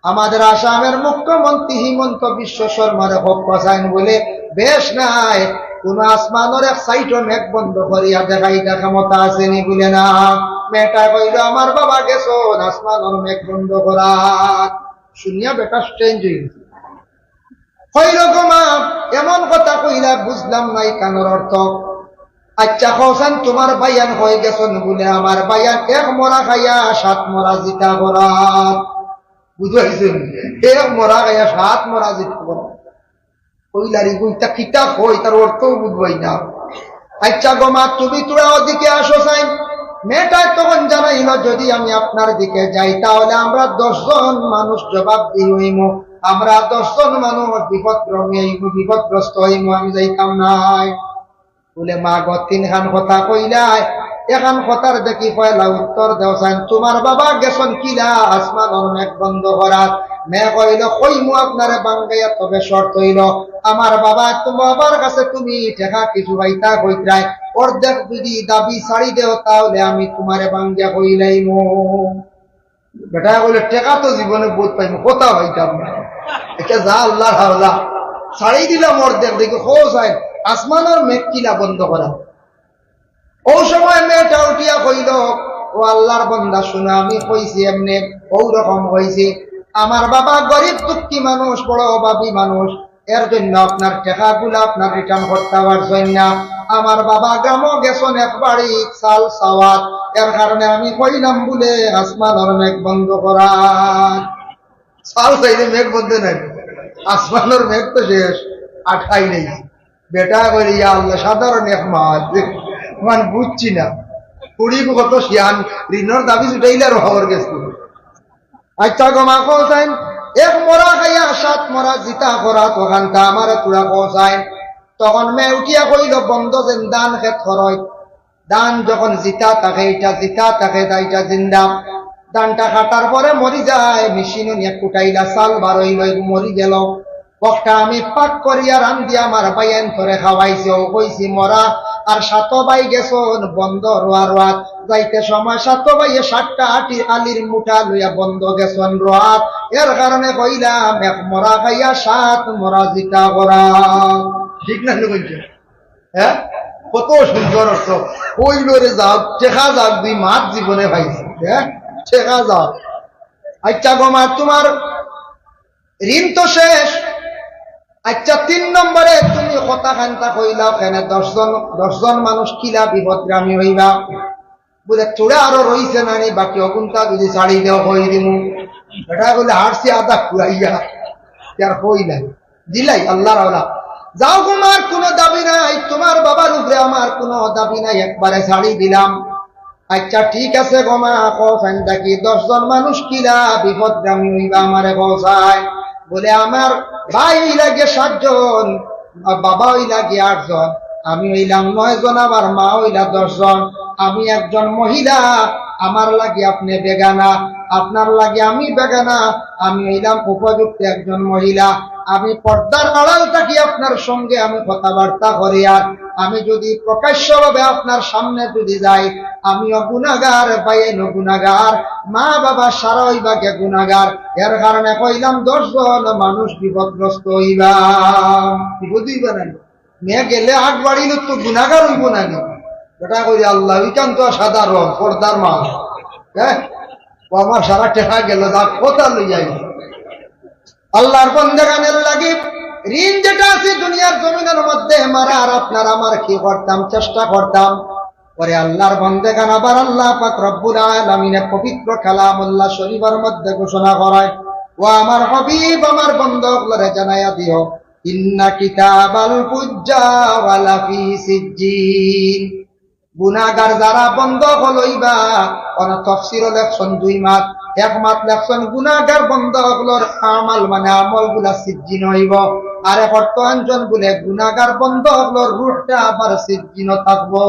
আমাদের আসামের মুখ্যমন্ত্রী হিমন্ত বিশ্ব শর্মারে কউক্কা, চাইন বুলে, বেশ নাই, কোনো আসমানর এক সাইডো মেঘ বন্ধ করিয়া দেখাইতা ক্ষমতা আছে নি? বুলে, না। মেয়েটায় কইলো, "আমার বাবা গেছইন আসমানর মেঘ বন্ধ করাত।" শুনিয়া বেটা স্ট্রেঞ্জ অইগেছে। কইলো, "গো মা, এমন কথা কইলা, বুঝলাম না ইখানর অর্থ। আইচ্ছা, কও চাইন, তুমার ভাইয়াইন কই গেছইন?" বুলে, "আমার ভাইয়াইন এক মরা খাইয়া সাত মরা জিতা করাত।" বুঝাইছইন? এক মরা খাইয়া সাত মরা জিতা করাত। কইলা রে, ইতা কিতা কয়, ইতার অর্থও বুঝবায় না। "আইচ্ছা গো মা, তুমি থুড়া ওদিকে আসো চাইন।" মেয়েটায় তখন জানাইলো, "যদি আমি আপনার দিকে যাই, তাহলে আমরা দশ জন মানুষ জবাবদিহি অইমু, আমরা দশ জন মানুষ বিপদগ্রস্ত অইমু, বিপদগ্রস্ত অইমু, আমি যাইতাম নায়।" বুলে, "মা গো, তিনখান কথা কইলায়, এখান কথার দেখি পয়লা উত্তর দেও চাইন, তুমার বাবা গেছইন কিলা আসমানর মেঘ বন্ধ করাত?" মেয়ে কইলো, "কইমু আপনারে বাঙ্গাইয়া, তবে শর্ত অইলো, আমার বাবা, তুমার বাবার কাছে তুমি টেকা কিছু পাইতা কইতরায়, অর্ধেক যদি দাবি ছাড়ি দেও, তাহলে আমি তুমারে বাঙ্গাইয়া কইলাইমু।" বেটায় কইলো, "টেকা তো জীবনে বউত পাইমু, কথা পাইতাম না। ইটা যা আল্লাহর হাওলা, ছাড়ি দিলাম অর্ধেক, দেখি কও চাইন, আসমানর মেঘ কিলা বন্ধ করাত?" অউ সময় মেয়েটা উঠিয়া কইলো, "ও আল্লাহর বান্দা, শুনো, আমি কইছি এমনে, অউ রকম কইছি। আমার বাবা গরিব দুঃখী মানুষ, বড় অভাবী মানুষ, এর জন্য আপনার টেকাগুলা আপনার রিটার্ন করতা পারছইন না। আমার বাবা গ্রামো গেছইন এক বাড়ি চাল চাওয়াত, এর কারণে আমি কইলাম বুলে আসমানর মেঘ বন্ধ করাত।" চাল চাইলে মেঘ বন্ধ নায়, আসমানর মেঘ তো শেষ, আর ঠাই নাই। বেটায় কইলো, "ইয়া আল্লাহ, সাধারণ এক মাত, মানে বুঝছি না। ফুড়ি কত শিয়ান, ঋণর দাবি ছুটাইলে আর খবর গেছে।" আইচ্ছা গো মা, কও চাইন, এক মরা খাইয়া সাত মরা জিতা করাত, অখানতা আমারে থুড়া কও চাইন। তখন মেয়ে উঠিয়া কইলো, "বন্দো যেন ধান খেত করইন, ধান যখন জিতা থাকে, ইটা জিতা থাকে, তা ইটা জিন্দা। ধানটা কাটার পরে মরি যায়, মেশিনো নিয়া কুটাইলা, চাল বার অইলো, মরি গেলো। অখটা আমি পাক করিয়া রান্দিয়া আমার ভাইয়াইন্তরে খাওয়াইছি, অউ কইছি মরা। আর সাত ভাই গেছইন বন্দো রোয়া রোয়াত, যাইতে সময় সাত ভাইয়ে সাতটা আটি আলির মুঠা লইয়া বন্দো গেছইন রোয়াত। এর কারণে কইলাম, এক মরা খাইয়া সাত মরা জিতা করাত।" ঠিক না, ঠিক কইছি? হ্যাঁ, কত সুন্দর অর্থ। কইলো রে, যাও, টেকা যাও, দুই মাত জীবনে পাইছি, হ্যাঁ, টেকা যাও। আইচ্ছা গো মা, তুমার ঋণ তো শেষ, আচ্ছা, তিন নম্বরে তুমি কথা খান্তা কইলাও কেনে দশ জন, দশ জন মানুষ কিলা বিপদগামী হইবা? বলে, "থুড়া আরো রইছে নানি, বাকি অগুনতা যদি ছাড়ি দেও কই দিমু।" বেটা বলে, "হারছি আধা খুয়াইয়া, আর কই নাই।" দিলাই আল্লাহর আওলা। যাও, তোমার কোনো দাবি নাই, তোমার বাবার উপরে আমার কোনো দাবি নাই, একবারে ছাড়ি দিলাম। আচ্ছা, ঠিক আছে গো মা, কও ফাইন দেখি, দশ জন মানুষ কিলা বিপদগামী হইবা আমারে কও চাই। বলে, "আমার ভাই হইলা গিয়া সাতজন, বাবা হইলা গিয়া আটজন, আমি হইলাম নয়জন, আমার মা হইলা দশজন। আমি একজন মহিলা, আমার লাগি আপনে বেগানা, আপনার লাগি আমি বেগানা। আমি হইলাম উপযুক্ত একজন মহিলা, আমি পর্দার আড়াল থাকি আপনার সঙ্গে আমি কথাবার্তা করি, আর আমি যদি প্রকাশ্যভাবে আপনার সামনে যদি যাই, আমিও গুনাগার, ভাইয়াইনও গুনাগার, মা বাবা সারা হইবা গিয়া গুনাগার। এর কারণে কইলাম দশ জন মানুষ বিপদগ্রস্ত হইবা।" বিপদ হইবা না? মেয়ে গেলে আগ বাড়িলে তো গুনাগার হইব না নি? বেটা কই, "আল্লাহ, ওইখান তো সাদা রং, পর্দার মা।" হ্যাঁ, ও আমার সারা টেকা গেল, যা কথা লই যাই। আল্লাহর বন্দেগানের লাগি ঋণ যেটা আছে দুনিয়ার জমিনের মধ্যে, মারা আর আপনার আমার কি করতাম, চেষ্টা করতাম। পরে আল্লাহর বন্দেগান আবার আল্লাহ পাক রব্বুল আলামিনে পবিত্র কালামুল্লাহ শরীফের মধ্যে ঘোষণা করায়, "ও আমার হাবিব, আমার বন্দা অকলরে জানাইয়া দিও, ইন্না কিতাবাল ফুজ্জার লাফি সিজ্জিন।" গুনাগার যারা বন্দা অকল হইবা, ওরা তফসিরও লেখছন দুই মাত, এক মাত লেখছন গুনাগার বন্দা অকলর আমাল মানে আমল গুলা সিজ্জিন হইব, আর এক অর্থ আনছন বলে গুনাগার বন্দা অকলর রুহটা আবার সিজ্জিন থাকবো।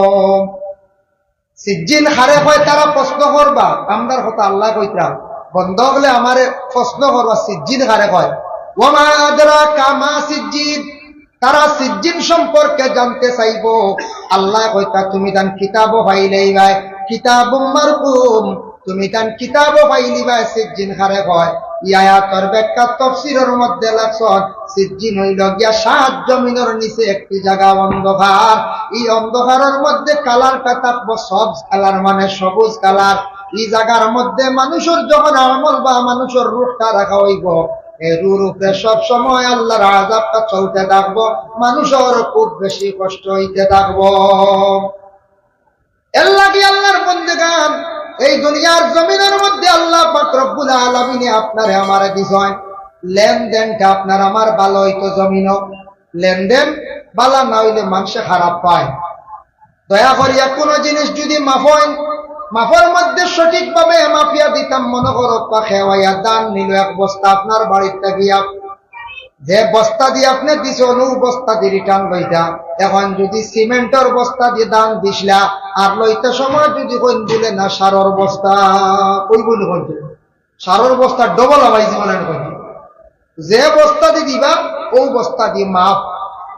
সিজ্জিন কারে কয় তারা প্রশ্ন করবা, আমরার কথা আল্লাহ কইতরা, বন্দা অকলে আমারে প্রশ্ন করবা, সিজ্জিন কারে কয়? ওয়া মা আদরাকা মা সিজ্জিন, তারা সিজ্জিন সম্পর্কে জানতে চাইবো। আল্লাহ কইতা, "তুমি তান কিতাবও পাইলেই ভাই, কিতাবুম মারকুম, তুমি তান কিতাবও পাইলি ভাই, সিজ্জিন কারে কয়।" ই আয়াতর ব্যাখ্যা তফসিরর মধ্যে লেখছন, সিজ্জিন হইল গিয়া সাত জমিনর নিচে একটি জায়গা অন্ধকার। এই অন্ধকারর মধ্যে কালারটা থাকবো সবুজ কালার, মানে সবুজ কালার। এই জায়গার মধ্যে মানুষের যখন আমল বা মানুষের রুহটা রাখা হইব, এই রুহর উপরে সব সময় আল্লাহর আযাবটা চলতে থাকবো, মানুষের খুব বেশি কষ্ট হইতে থাকবো। এর লাগি আল্লাহর বন্দেগান, এই দুনিয়ার জমিনের মধ্যে আল্লাহ পাক রব্বুল আলামিনে আপনারে আমারে দিছইন, লেনদেনটা আপনার আমার ভালো হইতো জমিনও। লেনদেন ভালা না হইলে মানুষে খারাপ পায়। দয়া করিয়া কোনো জিনিস যদি মাফইন, মাফর মধ্যে সঠিকভাবে মাফিয়া দিতাম, মনে করো, পা খেওয়াইয়া ধান নিল এক বস্তা আপনার বাড়িতে গিয়া, যে বস্তা দিয়ে আপনি দিছইন, ও বস্তা দিয়ে রিটার্ন লইতা। এখন যদি সিমেন্টর বস্তা দিয়ে ধান দিছলা, আর লইতে সময় যদি কইন দিলে না সারর বস্তা, কইব নি কইন? সারর বস্তা ডবল আবাই জীবন আর কইন। যে বস্তা দি দিবা, ও বস্তা দি মাফ।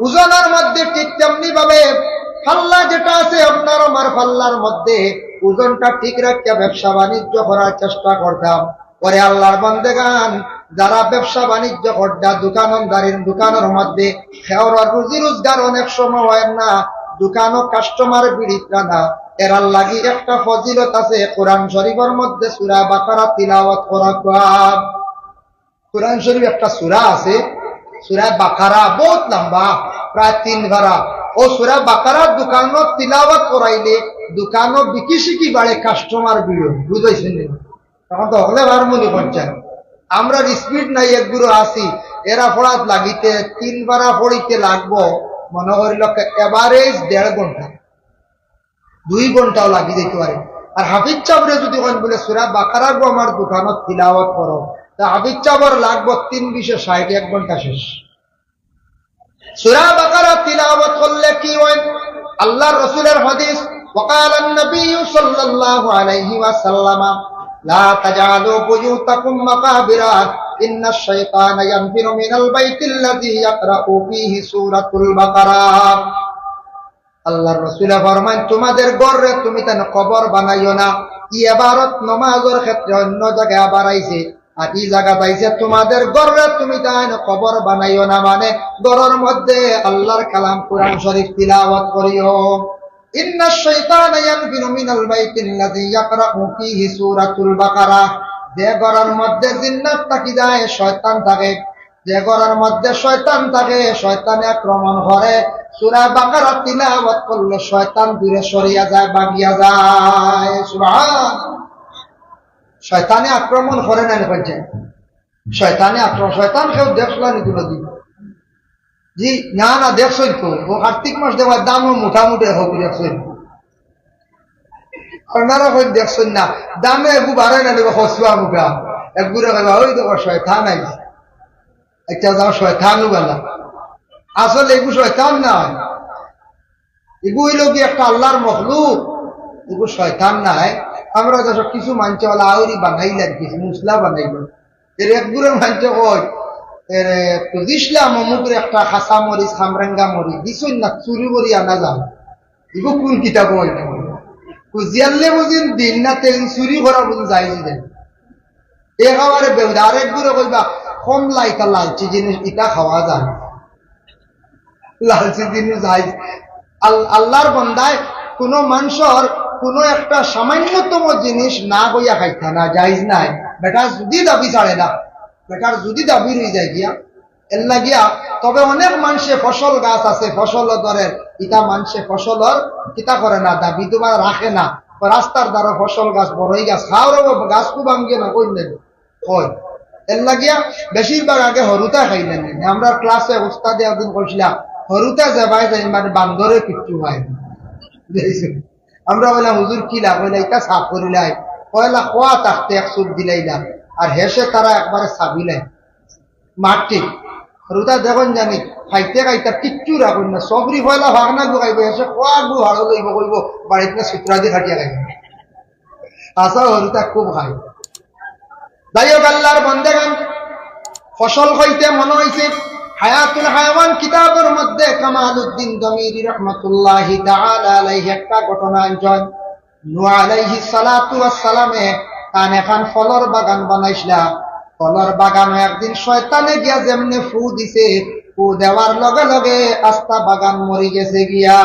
ওজনর মধ্যে ঠিক তেমনি ভাবে পাল্লা যেটা আছে আপনার আমার পাল্লার মধ্যে, ওজনটা ঠিক রাখিয়া ব্যবসা বাণিজ্য করার চেষ্টা করতাম। পরে আল্লাহর বন্দেগান, যারা ব্যবসা বাণিজ্য করতা, দোকানদারির দোকানের মধ্যে খেওর রুজি রোজগার অনেক সময় হয় না, দোকানও কাস্টমার বিড়িতরা না, এরার লাগি একটা ফজিলত আছে। কোরআন শরীফের মধ্যে সূরা বাকারা তিলাওয়াত করা কওয়া। কোরআন শরীফ একটা সূরা আছে, সূরা বাকারা, বহুত লম্বা, প্রায় তিন পারা। ও সূরা বাকারা দোকানো তিলাওয়াত করাইলে দোকানো বিকি শিকি বাড়ে, কাস্টমার ভিড়, বুঝাইছেন নি? তখন তো হকলে বার মনে করছেন, আমরার স্পিড নাই, এক গুরু আছি, এরা পড়াত লাগিতে তিন পারা পড়িতে লাগবো, মনে করিল এভারেজ দেড় ঘন্টা। দুই ঘন্টাও লাগি যাইতে পারে। আর হাফিজ সাবরে যদি কইন বলে, "সূরা বাকারা গো আমার দোকানো তিলাওয়াত করো", তা হাফিজ সাবর লাগবো তিন বিশে ষাট, এক ঘন্টা শেষ। সূরা বাকারা তিলাওয়াত করলে কি হয়? আল্লাহর রাসূলের হাদিস, وقال النبي صلى الله عليه وسلم، لا تجعلوا بيوتكم مقابر، إن الشيطان ينفر من البيت الذي يقرأ فيه سورة البقرة। আল্লাহর রাসূলে ফরমান, "তোমাদের ঘররে তুমি তান কবর বানাইও না।" ই এবারত নমাজর ক্ষেত্রে অন্য জায়গায় আবার আইছে, আর ই জায়গাত আইছে, "তোমাদের ঘররে তুমি তান কবর বানাইও না", মানে ঘরর মধ্যে আল্লাহর কালাম কোরআন শরীফ তিলাওয়াত করিও। إن الشيطان ينفر من البيت الذي يقرأ فيه سورة البقرة। যে ঘরর মধ্যে জিন্নাত থাকি যায়, শয়তান থাকে, যে ঘরর মধ্যে শয়তান থাকে, শয়তানে আক্রমণ করে। সূরা বাকারা তিলাওয়াত করলে শয়তান দূরে সরিয়া যায়, ভাগিয়া যায়। সুবহান। শয়তানে আক্রমণ করে না, নি করছে? শয়তানে আক্রমণ, শয়তান কেউ দেখছইন নি কোনোদিন? জি না, না, দেখছইন তো। ও কার্তিক মাস দেওয়ার দামও মোটামুটি হোক, দেখছইন। আপনারা কই দেখছইন না, দামে এগু বাড়ে না, দেখো হসুয়া মুখা। একগুরে কইবা, "ওই দেখো শয়তান আইছে।" আচ্ছা, যাও, শয়তানও বালা। আসলে এগু শয়তান নায়, এগু অইল কি একটা আল্লাহর মখলুক, এগু শয়তান নায়। আমরা দেশো কিছু মানষে ওলা আউরি বানাইলা, কিছু মশলা বানাইলা। এর একগুরে মানষে কয়, এর খুজিসলাম অমুকরে একটা খাসা মরিচ, খামরেঙ্গা মরিচ, দিছইন না, চুরি করি আনা যাও। এগু কোন কিতাব অইল? খুজিয়ারলে বুঝিন দিন না, তেইন চুরি করা বুঝিন যায় যে। একেবারে বেহুদা। আরেকগুরে কইবা, "কমলা ইতা লালচি জিনিস, ইতা খাওয়া যায় না।" লালচি জিনিস যায়। আল-, আল্লাহর বন্দায় কোনো মানষর কোনো একটা সামান্যতম জিনিস না কইয়া খাইতা না, জায়েজ নাই। বেটা যদি দাবি ছাড়ে না, বেটার যদি দাবি রই যায় গিয়া, এর লাগিয়া। তবে অনেক মানষে ফসল গাছ আছে, ফসল ধরের, ইতা মানষে ফসলর কিতা করে না, দাবি তোমার রাখে না। রাস্তার ধারো ফসল গাছ, বড়ই গাছ, খাওয়ার গাছ খুব আঙ্গে না, কই নেবে? হয়। এর লাগিয়া বেশিরভাগ আগে হরুতা খাইলেন। আমরা ক্লাসে উস্তাদে একদিন কইছিলাম, "হরুতা যাবায় যাই, মানে বান্দরে কিচ্ছু হয় না।" আমরা বললাম, "হুজুর, কি লাভ হইলে এটা সাফ করিলাই?" পয়লা খোয়া থাকতে এক চুপ দিলাইলা, আর হেসে তারা একবারে সাবিলাই। মাটি। হরুতা দেখুন জানি, খাইতে খাইতে কিচ্ছু রাখুন না, সবরি পয়লা ভাগ না গুগাইব, হেসে খোয়া গু হাড়ো লইব, কইব, "বাড়িত না সুতরা দি খাটিয়া খাইব।" আসা হরুতা খুব খাই। যাই হোক, আল্লাহর বন্দেগান, ফসল কইতে মনে হইছে, হায়াতুল হায়াওয়ান কিতাবের মধ্যে কামালউদ্দিন দমিরি রহমতুল্লাহি তাআলা আলাইহি একটা ঘটনা আনছেন। নূহ আলাইহিস সালাতু ওয়াস সালামে তান এখান ফলর বাগান বানাইছিলা। ফলর বাগানো একদিন শয়তানে গিয়া যেমনে ফু দিছে, ফু দেওয়ার লগে লগে আস্তা বাগান মরি গেছে গিয়া।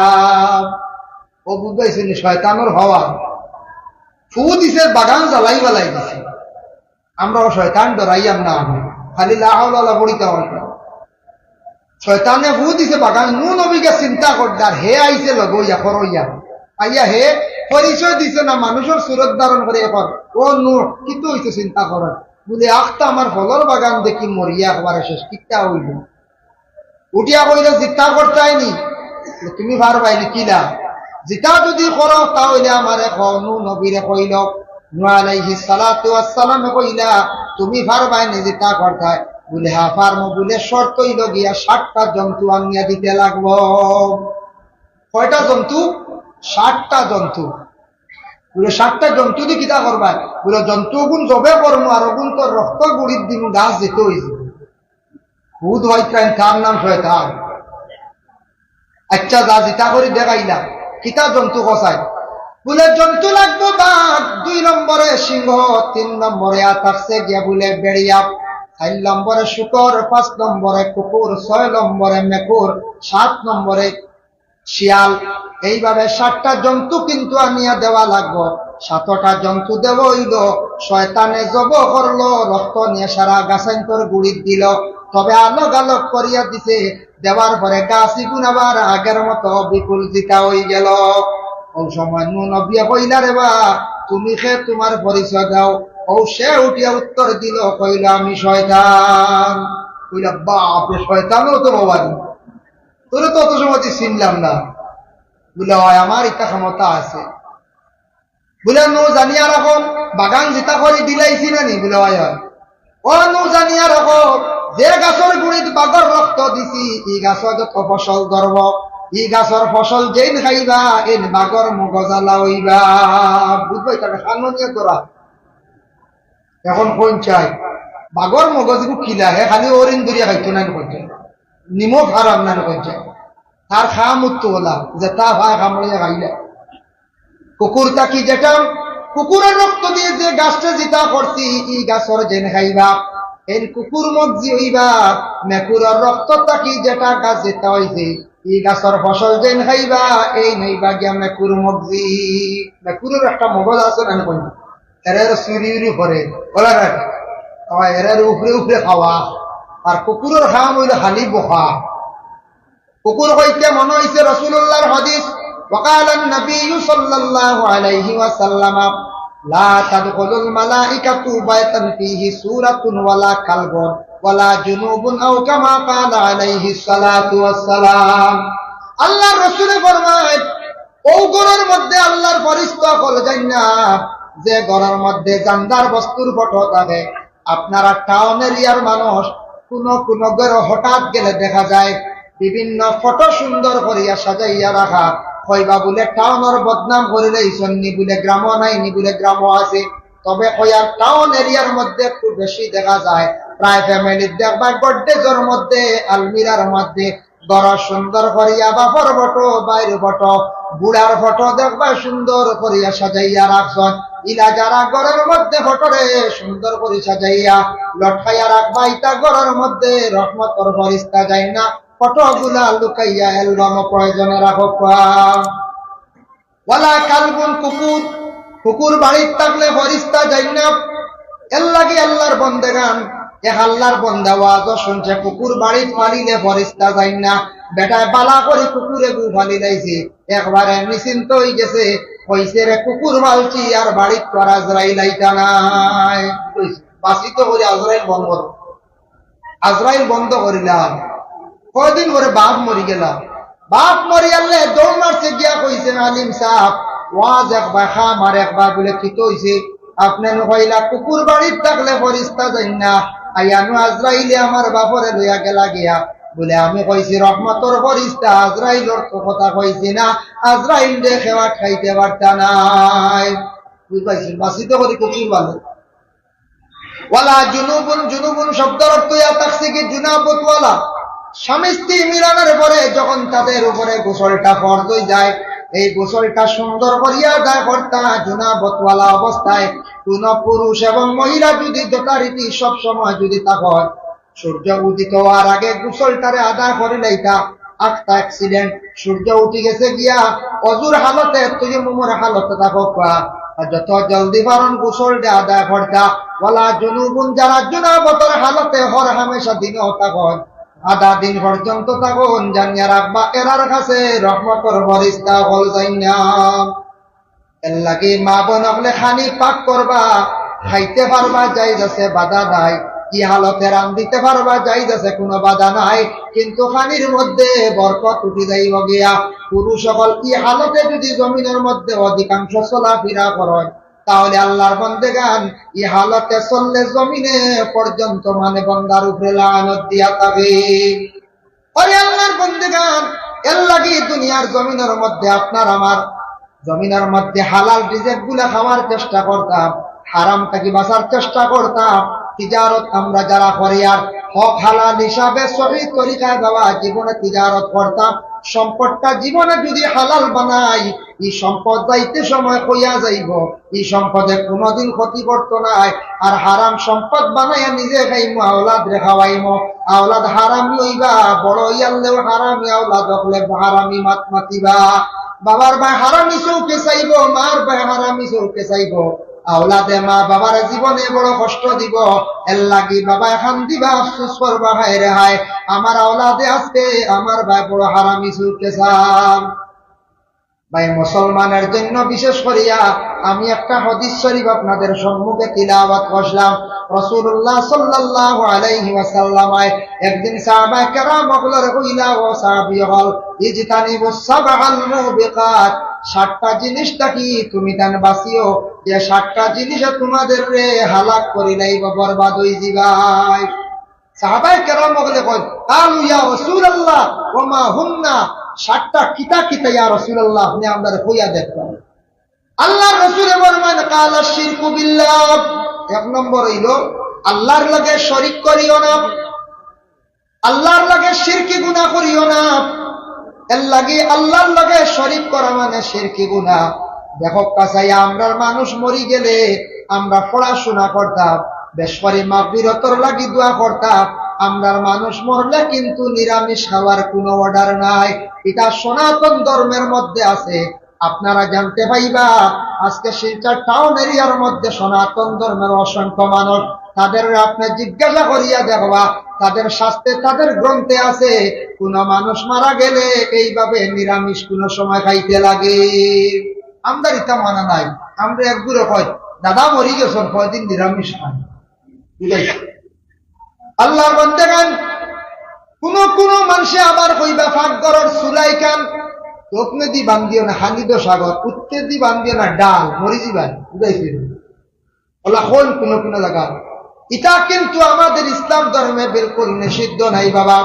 ও বুঝাইছে নি শয়তানর হওয়া? ফু দিছে, বাগান জ্বালাই বালাই দিছে। আমরাও শয়তান ডরাইয়াম না, আমি খালি লা হাওলা ওয়ালা পড়িতা অইতো। শয়তানে ফু দিছে বাগান, নূহ নবীকে চিন্তা করদার, হে আইছে লগে অইয়া, খরইয়া। আইয়া হে পরিচয় দিছে না, মানুষর সুরত ধারণ করে এখন, "ও নূহ, কিতা অইছে চিন্তা করো?" বুলে, "আখতা আমার ফলর বাগান দেখি মরিয়া একবারে শেষ, কিতা অইল?" উঠিয়া কইল, "জিতা করতায় নি, তুমি পারবায় নি কিলা? জিতা যদি করো, তা অইলে আমারে কও।" নূহ নবীরে কইল, নূহ আলাইহিস সালাতু ওয়াস সালামে কইলা, "তুমি পারবায় নি জিতা করতায়?" বুলে, "হ্যাঁ, পারমু।" বুলে, "শর্ত অইল গিয়া সাতটা জন্তু আনিয়া দিতে লাগবো।" কয়টা জন্তু? সাতটা জন্তু। বুলে, "সাতটা জন্তু দি কিতা করবায়?" বুলে, "জন্তু ওগুন জবে করমু, আর ওগুন তো রক্ত গুড়িত দিমু, গাছ যেতে অইছে।" ভূত ভাই তার নাম শয়তান। আচ্ছা, যা জিতা করি দেখাইলাম, কিতা জন্তু কছাই? বুলে, "জন্তু লাগবো বাঘ, দুই নম্বরে সিংহ, তিন নম্বরে আতাকছে গিয়া বুলে বেড়িয়া, চার নম্বরে শুকর, পাঁচ নম্বরে কুকুর, ছয় নম্বরে মেকুর, সাত নম্বরে শিয়াল।" এইভাবে সাতটা জন্তু কিন্তু আনিয়া দেওয়া লাগবো। সাতটা জন্তু দেওয়া অইল, শয়তানে জব করলো, রক্ত নিয়া সারা গাছাইন্তর গুড়িত দিল, তবে আলগ আলগ করিয়া দিছে। দেওয়ার পরে গাছ ইগুন আবার আগের মতো বিপুল জিতা অই গেল। ও সময় নূহ নবিয়ে কইলা, "রে বা, তুমি কে, তুমার পরিচয় দাও।" ও সে উঠিয়া উত্তর দিল, কইল, "আমি শয়তান।" কইলা, "বাপ রে, শয়তানও তো বাবা রে, তোরে তো অত সময় চিনলাম না।" বুলে, "অয়, আমার ইতা ক্ষমতা আছে।" বুলে, "নূহ জানিয়া রাখো, বাগান জিতা করি দিলাইছি না নি?" বুলে, "অয়, অয়।" "ও নূহ জানিয়া রাখো, যে গাছর গুড়িত বাঘর রক্ত দিছি, ই গাছ যত ফসল ধরব, ই গাছর ফসল যেইন খাইবা, এইন বাঘর মগজ আলা অইবা।" বুঝবায়, তাকে খানো নিয়ে তোরা। এখন কোন চাই? বাঘর মগজ কিলা, হে খালি অরিন ধরিয়া খাইতো না, কোন চাই? নিমক হারাম না, কোন চাই? তার খাম উত্তু হলা, যেতা পায় কামড়িয়া খাইলা। কুকুর থাকি যেটা, কুকুরর রক্ত দিয়া যে গাছটা জিতা করছি, ই গাছর যেইন খাইবা, এইন কুকুর মগজি অইবা। মেকুরর রক্ত থাকি যেটা গাছ জিতা অইছে, ই গাছর ফসল যেইন খাইবা, এইন অইবা গিয়া মেকুর মগজি। মেকুরর একটা মগজ আছে না, কোন? এরা এরা চুরি উরি করে, ওরা না? আমার এরার উপরে উপরে খাওয়া। আর কুকুরর কাম অইলো খালি বকা। কুকুর কইতে মনো অইছে রাসূলুল্লাহর হাদিস, وقال النبي صلى الله عليه وسلم: لا تدخل الملائكة بيتا فيه سورة ولا كلب ولا جنوب، أو كما قال عليه الصلاة والسلام। আল্লাহর রাসূলে ফরমায়, অউ ঘরর মধ্যে আল্লাহর ফিরিস্তা অকল যাইন না, যে ঘরর মধ্যে জানদার বস্তুর ফটো থাকে। আপনারা টাউন এরিয়ার মানুষ, কুনু কুনু ঘরো হঠাৎ গেলে দেখা যায় বিভিন্ন ফটো সুন্দর করিয়া সাজাইয়া রাখা। কইবা বুলে টাউনর বদনাম করিলাইছইন নি, বুলে গ্রামো নাই নি, বুলে গ্রামো আছে। তবে কইয়ার টাউন এরিয়ার মধ্যে খুব বেশি দেখা যায়, প্রায় ফ্যামিলির দেখবা গডরেজর মধ্যে, আলমিরার মধ্যে ঘরো সুন্দর করিয়া বাপর ফটো, ভাইর ফটো, বুড়ার ফটো দেখবা সুন্দর করিয়া সাজাইয়া রাখছইন। ইলা যারা ঘরর মধ্যে ফটোরে সুন্দর করি সাজাইয়া লটকাইয়া রাখবা, ইতা ঘরর মধ্যে রহমতর ফিরিস্তা যাইন না, ফটোগুলা লুকাইয়া অ্যালবামো প্রয়োজনে রাখউক্কা। ওয়ালা কালবুন, কুকুর, কুকুর বাড়িত থাকলে ফিরিস্তা যাইন না। এরলাগি আল্লাহর বন্দেগান, এক আল্লাহর বন্দা ওয়াজও শুনছে, কুকুর বাড়িত পালিলে ফিরিস্তা যাইন না। বেটায় বালা করি কুকুর এগু পালিলাইছে, একবারে নিশ্চিন্ত অইগেছে। কইছে, রে কুকুর পালছি, আর বাড়িত তো আর আজরাইল আইতা নায়। বাঁচিত করি আজরাইল বন্দর আজরাইল বন্ধ করিলাম। কয়দিন পরে বাপ মরিগেলা। বাপ মরিয়ারলে দৌড় মারছে গিয়া কইছে, "আলিম সাব, ওয়াজ একবার, কাম আরেকবার।" বুলে, "কিতা অইছে?" "আপনে নু কইলা কুকুর বাড়িত থাকলে ফিরিস্তা যাইন না, আইয়া নু আজরাইলে আমার বাপরে লইয়া গেলা গিয়া।" বুলে, "আমি কইছি রহমতর ফিরিস্তা, আজরাইলর তো কথা কইছি না, আজরাইলরে কেউ আটকাইতে পারতা নায়।" বুঝ পাইছইন? বাঁচিত করি কুকুর পালে। ওয়ালা জুনুবুন, জুনুবুন শব্দর অর্থ ইয়া থাকছে কি জুনাবতওয়ালা। স্বামী স্ত্রী মিলনের পরে যখন তাদের উপরে গোসলটা ফরজ অই যায়, এই গোসলটা সুন্দর করিয়া আদায় করতা জুনাবতওয়ালা অবস্থায়। কোন পুরুষ এবং মহিলা যদি যথারীতি সব সময় যদি তা হয়, সূর্য উদিত হওয়ার আগে গোসলটারে আদায় করিলাইতা, আখতা অ্যাক্সিডেন্ট, সূর্য উঠি গেছে গিয়া, অজুর হালতে, তায়াম্মুমর হালতে থাকউক্কা, আর যত জলদি পারইন গোসলটা আদায় করতা। ওয়ালা জুনুবুন, যারা জুনাবতর হালতে হর হামেশা দিনো থাকইন, আধা দিন পর্যন্ত থাকইন, জানিয়া রাখবা, এরার কাছে রহমতর ফিরিস্তা অকল যাইন না। এরলাগি মা বোন অকলে খানি পাক করবা, খাইতে পারবা, জায়েজ আছে, বাধা নাই। ই হালতে রান্ধিতে পারবা, জায়েজ আছে, কুনু বাধা নাই। কিন্তু খানির মধ্যে বরকত উঠি যাইবো গিয়া। পুরুষ অকল ই হালতে যদি জমিনর মধ্যে অধিকাংশ চলাফিরা করইন, তাহলে আল্লাহর বন্দেগান ই হালতে চললে জমিনে পর্যন্ত মানে বন্দার উপরে লানত দিয়া থাকে। ওরে আল্লাহর বন্দেগান, এরলাগি দুনিয়ার জমিনর মধ্যে আপনার আমার জমিনর মধ্যে হালাল রিজিক গুলা খাওয়ার চেষ্টা করতাম, হারাম থাকি বাঁচার চেষ্টা করতাম। তিজারত আমরা যারা করিয়ার, হক হালাল হিসাবে সহি তরিকায় বাবা জীবনে তিজারত করতাম। সম্পদটা জীবনে যদি হালাল বানাই, ই সম্পদ যাইতে সময় কইয়া যাইবো, ই সম্পদে কুনুদিন ক্ষতি করতো নায়। আর হারাম সম্পদ বানাইয়া নিজে খাইমু, আওলাদরে খাওয়াইমু, আওলাদ হারামি অইবা, বড় অইয়ারলেও হারামি, আওলাদ অকলে হারামি মাত মাতিবা। বাবার বায় হারামি চউখে চাইবো, মার বায় হারামি চউখে চাইবো, আওলাদে মা বাবার জীবনে বড় কষ্ট দিবো। এরলাগি বাবায় কান্দিবা, আফসোস করবা, হায় রে হায়, আমার আওলাদে আজকে আমার বায় বড় হারামি চউখে চার। ভাই, মুসলমানের জন্য বিশেষ করিয়া আমি একটা হাদিস শরীফ আপনাদের সম্মুখে তিলাওয়াত করলাম। রাসূলুল্লাহ সাল্লাল্লাহু আলাইহি ওয়াসাল্লাম একদিন সাহাবায়ে কেরাম অকলরে কইলা, "ও সাহাবী অকল, ইজতানিবুস সাবআল মুবিকাত, সাতটা জিনিস থাকি তুমি তান বাঁচিও, যে সাতটা জিনিসে তোমাদেররে হালাক করিলাইবো, বরবাদ অই যিবায়।" সাহাবায়ে কেরাম অকলে কইন, "ক্বালু ইয়া রাসূলাল্লাহ, ওয়া মা হুন্না?" সাতটা কিতা কিতা ইয়া রাসূলাল্লাহ, আপনে আমরারে কইয়া দেখবা। আল্লাহর রাসূলে ফরমাইন, "ক্বালা শিরকু বিল্লাহ।" এক নম্বর অইলো, আল্লাহর লগে শরিক করিও না, আল্লাহর লগে শিরকি গুনাহ করিও না। এরলাগি আল্লাহর লগে শরিক করা মানে শিরকি গুনাহ। দেখউক্কা চাইয়া, আমরার মানুষ মরি গেলে আমরা পড়াশুনা করতাম, বেশ করি মাগফিরতর লাগি দোয়া করতাম। আমরার মানুষ মরলে কিন্তু নিরামিষ খাওয়ার কুনু অর্ডার নাই। ইটা সনাতন ধর্মের মধ্যে আছে। আপনারা জানতে পাইবা, আজকে শিলচর টাউন এরিয়ার মধ্যে সনাতন ধর্মের অসংখ্য মানুষ তাদের আপনি জিজ্ঞাসা করিয়া দেখবা, তাদের শাস্ত্রে, তাদের গ্রন্থে আছে, কোন মানুষ মারা গেলে এইভাবে নিরামিষ কোন সময় খাইতে লাগে। আমরার ইতা মানা নাই। আমরা একগুলো কয়, "দাদা মরি গেছন, কয়দিন নিরামিষ খান।" বুঝাইছি? আল্লাহর বান্দাগান, কোন কোন মানুষে আবার কইবা, "পাকঘরর চুলাইখান দক্ষিণেদি বান্ধিও না, খালি তো সাগর, উত্তরেদি বান্ধিও না, ডাল, মরি যিবায়।" বুঝাইছি? ওলা হইন কোন কোন জায়গা। ইটা কিন্তু আমাদের ইসলাম ধর্মে বিলকুল নিষিদ্ধ নাই বাবা।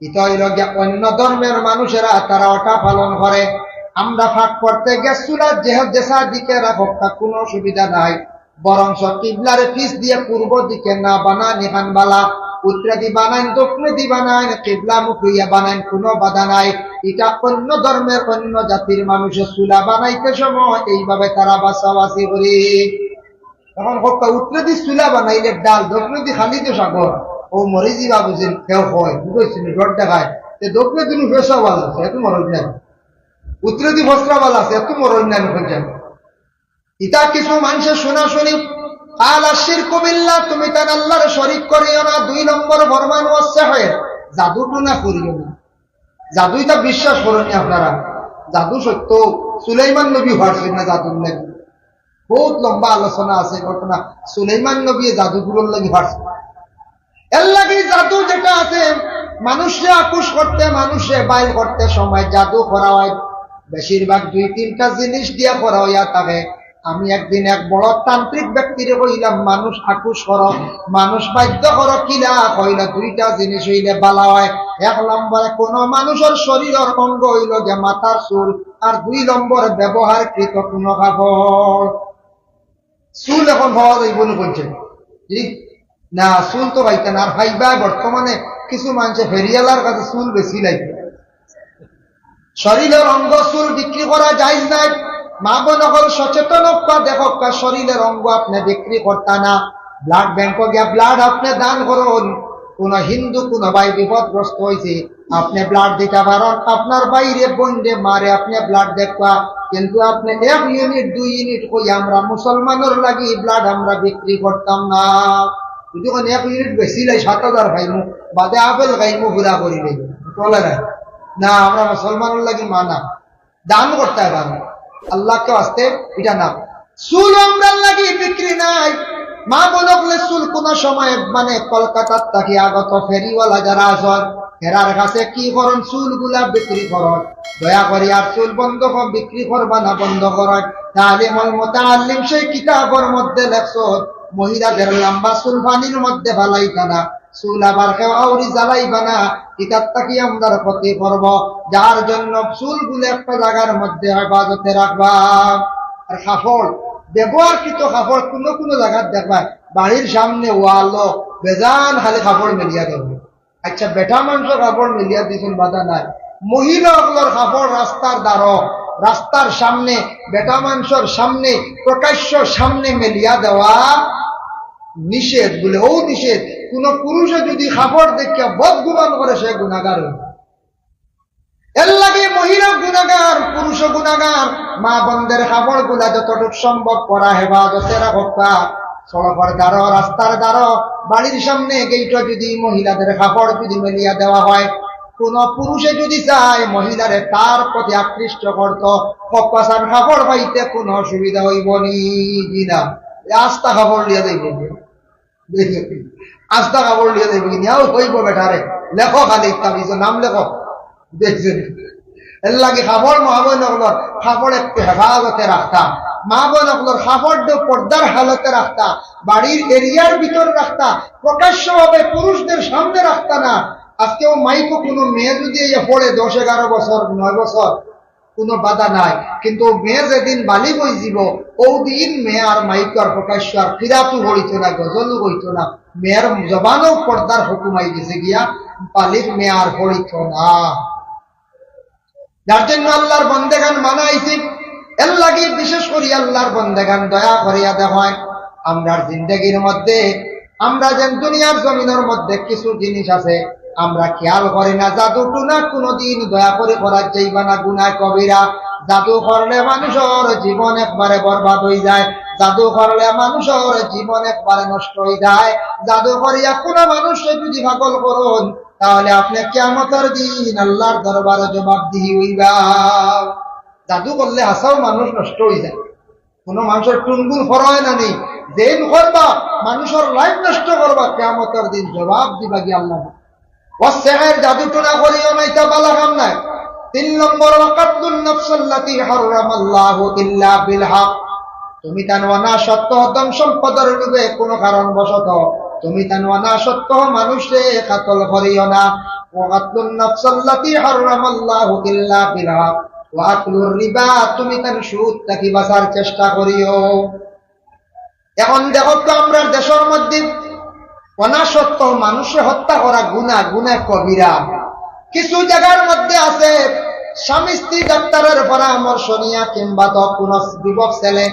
ইটা অইল গিয়া অন্য ধর্মের মানুষেরা তারা ওটা পালন করে। আমরা পাক করতে গিয়া চুলা যে, যেসা দিকে রাখউক্কা, কোনো অসুবিধা নাই। বরঞ্চ কিবলার পিছ দিয়া পূর্ব দিকে না বানাইন, ইখান বালা। উত্তরেদি বানাইন, দক্ষিণেদি বানাইন, কিবলামুখী অইয়া বানাইন, কোনো বাধা নাই। ইটা অন্য ধর্মের, অন্য জাতির মানুষে চুলা বানাইতে সময় এইভাবে তারা বাছাবাছি করে। এখন কউক্কা, উত্তরেদি চুলা বানাইলে ডাল, দক্ষিণেদি খালি তো সাগর, ও মরি যিবা বুঝিন, কেউ কয়, বুঝছি নি, ডর দেখায়। তে দক্ষিণেদি নু ফেসা বালা আছে, এত মরণ নাই। উত্তরেদি ফসরা বালা আছে, এত মরণ নাই, বুঝছেন? ইতা কিছু মানুষে শোনা শুনি, "কালা শিরকু বিল্লাহ, তুমি তান আল্লাহর শরিক করিও না।" দুই নম্বর ফরমান, "ওয়াস সিহর, জাদু টুনা করিও না।" জাদু ইতা বিশ্বাস করইন নি আপনারা? জাদু সত্য, সুলাইমান নবী পারছইন না জাদুর লাগি। বহুত লম্বা আলোচনা আছে ঘটনা, সুলাইমান নবী জাদু টুনার লাগি পারছইন। এর লাগি জাদু যেটা আছে, মানুষরে আকুশ করতে, মানুষরে বাইর করতে সময় জাদু করা হয়। বেশিরভাগ দুই তিনটা জিনিস দিয়া করা হইয়া থাকে। আমি একদিন এক বড় তান্ত্রিক ব্যক্তিরে কইলাম, "মানুষ আকুশ করো, মানুষ বাধ্য করো, কিলা?" কইলা, "দুইটা জিনিস অইলে বালা হয়। এক নম্বরে কোনো মানুষর শরীরর অঙ্গ অইল যে মাথার চুল, আর দুই নম্বর ব্যবহারকৃত কোনো কাপড়।" চুল এখন পাওয়া যাইব না কইছে। জি? না, চুল তো পাইতা না। আর পাইবা বর্তমানে কিছু মানুষে ফেরিওয়ালার কাছে চুল বেশি লাগে। শরীরর অঙ্গ চুল বিক্রি করা জায়েজ নাই। মা বোন অকল সচেতন অউক্কা, দেখউক্কা, শরীরর অঙ্গ আপনে বিক্রি করতা না। ব্লাড ব্যাংকো গিয়া ব্লাড আপনে দান করুন। কোন হিন্দু কোন ভাই বিপদগ্রস্ত হইছে, আপনে ব্লাড দিতা পারইন, আপনার ভাইরে, বোনরে, মারে আপনে ব্লাড দেউক্কা, কিন্তু আপনে এক ইউনিট, দুই ইউনিট কই আমরা মুসলমানর লাগি ব্লাড আমরা বিক্রি করতাম না। যদি কোন এক ইউনিট বেশি লাই সাত হাজার খাইমু, বাদে আপেল খাইমু, পুরা করি লইব, চলে না। না, আমরা মুসলমানর লাগি মানা, দান করতে পারবো, আল্লাহকে আসতে এটা না। চুল আমরার লাগি বিক্রি নাই। মা বোন অকলে চুল কোনো সময় মানে কলকাতার থাকি আগত ফেরিওয়ালা যারা আছইন, এরার কাছে কি করইন, চুলগুলা বিক্রি করইন। দয়া করি আর চুল বন্ধ কর, বিক্রি করবা না, বন্ধ করইন। তালিমুল মুতাআল্লিম সেই কিতাবর মধ্যে লেখছইন, মহিলাদের লম্বা চুল পানির মধ্যে ফালাইতা না। চুল আবার কেউ আউরি জ্বালাইবা না, ইতার থাকি আমরার ক্ষতি করব। যার জন্য চুলগুলো একটা জাগার মধ্যে হেফাজতে রাখবা। আর কাপড়, ব্যবহারকৃত কাপড় কোনো কোনো জাগাত দেখবা, বাড়ির সামনে ওয়ালো বেজান খালি কাপড় মেলিয়া দেওয়া। আচ্ছা, বেটা মানুষর কাপড় মেলিয়া দিছইন, বাধা নাই। মহিলা অকলর কাপড় রাস্তার দ্বারো, রাস্তার সামনে, বেটা মানুষর সামনে, প্রকাশ্য সামনে মেলিয়া দেওয়া নিষেধ। বলে, ও নিষেধ। কোন পুরুষে যদি কাপড় দেখিয়া বদগুমান করে, সে গুনাগার হইব। এর লাগি মহিলা গুনাগার, পুরুষ গুনাগার। মা বোনদের কাপড়গুলা যতটুক সম্ভব পরা হেফাজতে রাখউক্কা। সড়কর দ্বারো, রাস্তার দ্বারো, বাড়ির সামনে গেইটো যদি মহিলাদের কাপড় যদি মেলিয়া দেওয়া হয়, কোন পুরুষে যদি চায় মহিলারে তার প্রতি আকৃষ্ট করত, কপাসার কাপড় পাইতে কোনো অসুবিধা হইব নি? জি না। এ আস্তা কাপড় লিয়া যাইব নি? দেখি, আস্তা কাপড় লিয়া যাইব নি? নিয়াও হইব বেটারে। লেখো খালি তাবিজো নাম লেখো। দেখছেন? এর লাগি কাপড় মা বোন অকলর কাপড় একটু হেফাজতে রাখতা। মা বোন অকলর কাপড় পর্দার হালতে রাখতা। বাড়ির এরিয়ার ভিতরে রাখতা। প্রকাশ্যভাবে পুরুষদের সামনে রাখতা না। আজকেও মাইকো কোনো মেয়ে যদি এই পড়ে দশ এগারো বছর, নয় বছর, কোনো বাধা নাই। কিন্তু মেয়ে যেদিন বালিগ হইযিব, ওদিন মেয়ে আর মাইকো আর প্রকাশ্য আর কিরাতও পড়িত না, গজলও হইত না। মেয়ের জবানও পর্দার হুকুম আই গেছে গিয়া, বালিগ মেয়ে আর পড়িত না। যার জন্য আল্লাহর বন্দেগান মানা আইছে, এর লাগি বিশেষ করি আল্লাহর বন্দেগান দয়া করিয়া দেখইন, আমরার জিন্দেগির মধ্যে আমরা যেন দুনিয়ার জমিনর মধ্যে কিছু জিনিস আছে, আমরা খেয়াল করি না, জাদু টুনা কোনোদিন দয়া করি করা যাইবা না, গুনাহ কবিরা। জাদু করলে মানুষর জীবন একবারে বরবাদ অই যায়, জাদু করলে মানুষর জীবন একবারে নষ্ট অই যায়। জাদু করিয়া কুনু মানুষরে যুদি পাগল করইন, তাহলে আপনে কিয়ামতর দিন আল্লার দরবারো জবাবদিহি অইবা। জাদু করলে হাছাউ মানুষ নষ্ট অই যায়। কুনু মানুষর টুনগুন ফরয় না নি, যেইন করবা, মানুষর life নষ্ট করবা, কিয়ামতর দিন জবাব দিবা গি আল্লার। ওয়াসসিহর, জাদু টুনা করিও না, ইতা বালা কাম নায়। তিন নম্বর, ওয়া কাতলুন নাফসাল্লাতি হাররামাল্লাহু ইল্লা বিল হক। তুমি তান অনাসত্ত্ব ধন সম্পদর লোভে কুনু কারণবশত তুমি তান অনাসত্ত্ব মানুষরে কাতল করিও না। ওয়া কাতলুন নাফসাল্লাতি হাররামাল্লাহু ইল্লা বিল হক। ওয়া আকলুর রিবা, তুমি তান সুদ থাকি বাঁচার চেষ্টা করিও। এখন দেখো তো, আমরার দেশর মধ্যে অনাসত্ত্ব মানুষরে হত্যা করা গুনা, গুনা কবিরা। কিছু জাগার মধ্যে আছে, স্বামী স্ত্রী ডাক্তারর পরামর্শ নিয়া কিংবা তো কুনু যুবক ছেলে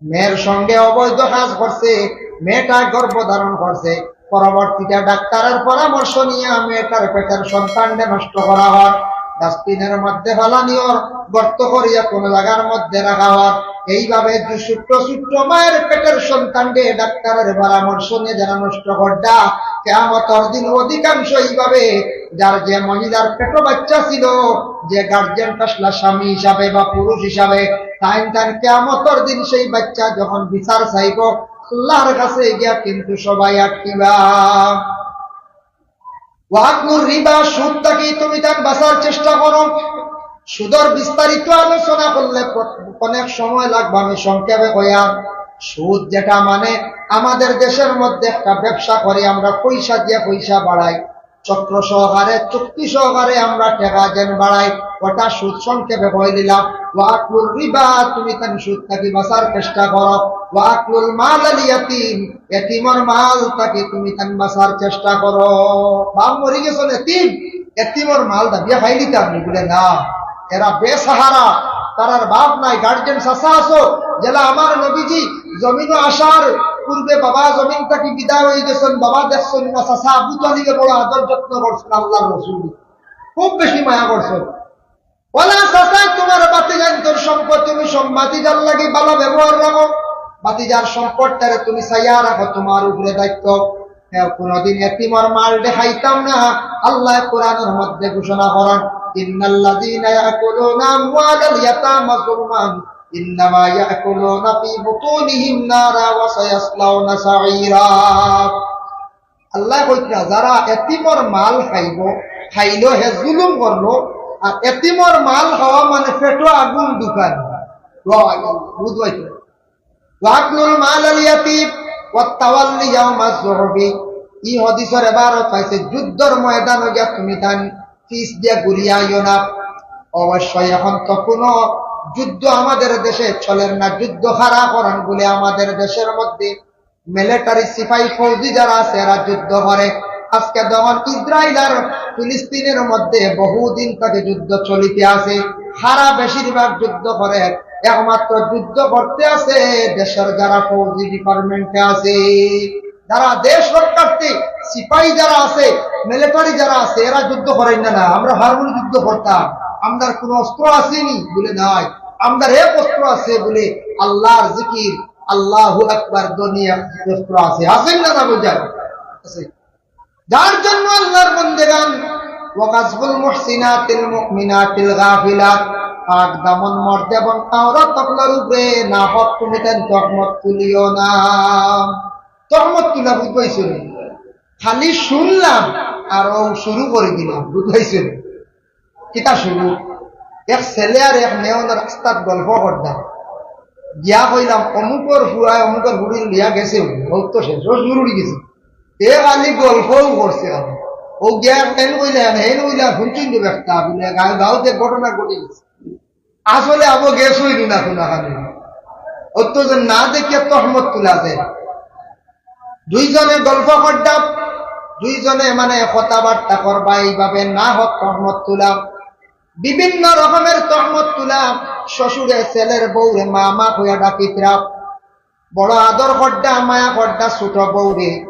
মেয়ের সঙ্গে অবৈধ কাজ করছে, মেয়েটা গর্ভ ধারণ করছে, পরবর্তীতে ডাক্তারর পরামর্শ নিয়া মেয়েটার পেটের সন্তানরে নষ্ট করা অর, ডাস্টবিনর মধ্যে ফালানি অর, গর্ত করিয়া কুনু জাগার মধ্যে রাখা অর। এইভাবে যে ছোট্ট ছোট্ট মায়ের পেটের সন্তানরে ডাক্তারর পরামর্শ নিয়া যারা নষ্ট কররা, কিয়ামতর দিন অধিকাংশ এইভাবে যার যে মহিলার পেটো বাচ্চা ছিল, যে গার্জিয়ান আসলা স্বামী হিসাবে বা পুরুষ হিসাবে, তাইন তান কিয়ামতর দিন সেই বাচ্চা যখন বিচার চাইবো, আল্লার কাছে গিয়া কিন্তু সবাই আটকিবা। ওয়া আকলুর রিবা, সুদ থাকি তুমি তান বাঁচার চেষ্টা করো। সুদর বিস্তারিত আলোচনা করলে প-, অনেক সময় লাগবো, আমি সংক্ষেপে কইয়ার। সুদ যেটা মানে আমাদের দেশর মধ্যে একটা ব্যবসা করি আমরা, পয়সা দিয়া পয়সা বাড়াই, চক্র সহকারে, চুক্তি সহকারে আমরা টেকা যেন বাড়াই, ওটা সুদ। সংক্ষেপে কই দিলাম, ওয়া আকলুর রিবা, তুমি তান সুদ থাকি বাঁচার চেষ্টা করো, ওয়া আকলুল মালাল ইয়াতিম, এতিমর মাল থাকি তুমি তান বাঁচার চেষ্টা করো। বাপ মরি গেছইন, এতিম, এতিমর মাল দাবিয়া খাইলিতা নি? বুলে না, এরা বেসাহারা, তারার বাপ নাই, গার্জিয়ান চাচা আছো, যেলা আমার নবীজি জমিনো আসার পূর্বে বাবা জমিন থাকি বিদায় অই গেছইন, বাবা দেখছইন না, চাচা আবু তালিবে বড় আদর যত্ন করছইন, আল্লার রসুল খুব বেশি মায়া করছইন। ওলা চাচায় তুমার ভাতিজাইন্তর সম্পদ, তুমি সব ভাতিজার লাগি ভালা ব্যবহার রাখো, ভাতিজার সম্পদটারে তুমি চাইয়া রাখো, তুমার উপরে দায়িত্ব। হে, কুনুদিন এতিমর মালরে খাইতাম না। আল্লায় কোরআনর মধ্যে ঘোষণা করইন, "ইন্নাল্লাযীনা ইয়াকুলুনা আমওয়ালাল ইয়াতামা যুলমান ইন্নামা ইয়াকুলুনা ফী বুতুনিহিম নারা ওয়া সায়াসলাউনা সাঈরা।" আল্লায় কইতরা, যারা এতিমর মাল খাইবো, খাইলো হে জুলুম করলো, আর এতিমর মাল খাওয়া মানে পেটো আগুন ঢুকানি। ওয়া আল্লাহ, বুঝবাই তো। ওয়া আকলুল মালাল ইয়াতিম ওয়াত তাওয়াল্লি ইয়াউমাজ জুহফি। ই হাদিসর এবারত পাইছে যুদ্ধর ময়দানো গিয়া তুমি তান পিছ দিয়া ঘুরিয়া আইও না। অবশ্যই এখন তো কুনু যুদ্ধ আমাদের দেশে চলের না, যুদ্ধ খাড়া করান বুলে আমাদের দেশর মধ্যে মিলিটারি সিপাহী ফৌজি যারা আছে, এরা যুদ্ধ করে। আজকে যখন ইসরাইল আর ফিলিস্তিনর মধ্যে বহুদিন থাকি যুদ্ধ চলিতে আছে, হারা বেশিরভাগ যুদ্ধ করে, একমাত্র যুদ্ধ করতে আছে দেশর যারা ফৌজি ডিপার্টমেন্টে আছে, যারা দেশ রক্ষার্থী সিপাহী যারা আছে, মিলিটারি যারা আছে, এরা যুদ্ধ করইন না। না, আমরা পারমু নি যুদ্ধ করতাম, আমরার কুনু অস্ত্র আছে নি? বুলে নাই, আমরার এক অস্ত্র আছে বুলে আল্লার জিকির, আল্লাহু আকবার, ধ্বনি এক অস্ত্র আছে। আছে না, না বুঝার? আছে। যার জন্য আল্লার বন্দেগান, ওয়া কাযফুল মুহসিনাতিল মুমিনাতিল গাফিলাত, পাক দামন মর্দ এবং আওরাত অকলর উপরে নাহক তুমি তান তহমত তুলিও না। তহমত তুলা বুঝবাইছো নি? খালি শুনলাম আর অউ শুরু করি দিলাম, বুঝবাইছো নি? কিতা শুরু? এক ছেলে আর এক মেয়ে অনো রাস্তাত গল্প কররা। গিয়া কইলাম, "অমুকর ফুয়ায় অমুকর ফুড়িরে লইয়া গেছে, অউ তো শেষ, অউ শুরু অই গেছে।" এ খালি গল্পউ করছে। অউ গিয়া হেন কইলা, হেন কইলা, হুনছইন তো একটা, বুলে, গাঁও, গাঁওত এক ঘটনা ঘটি গেছে। আসলে আবো গেছইন না কুনাখানে। অউ তো যে না দেখিয়া তহমত তুলা যায়। দুইজনে গল্প কররা, দুইজনে মানে কথাবার্তা কররা, এইভাবে নাহক তহমত তুলা, বিভিন্ন রকমের তহমত তুলা। শ্বশুরে ছেলের বউরে মামা কইয়া ডাকিতরা, বড় আদর কররা, মায়া কররা ছোট বউরে।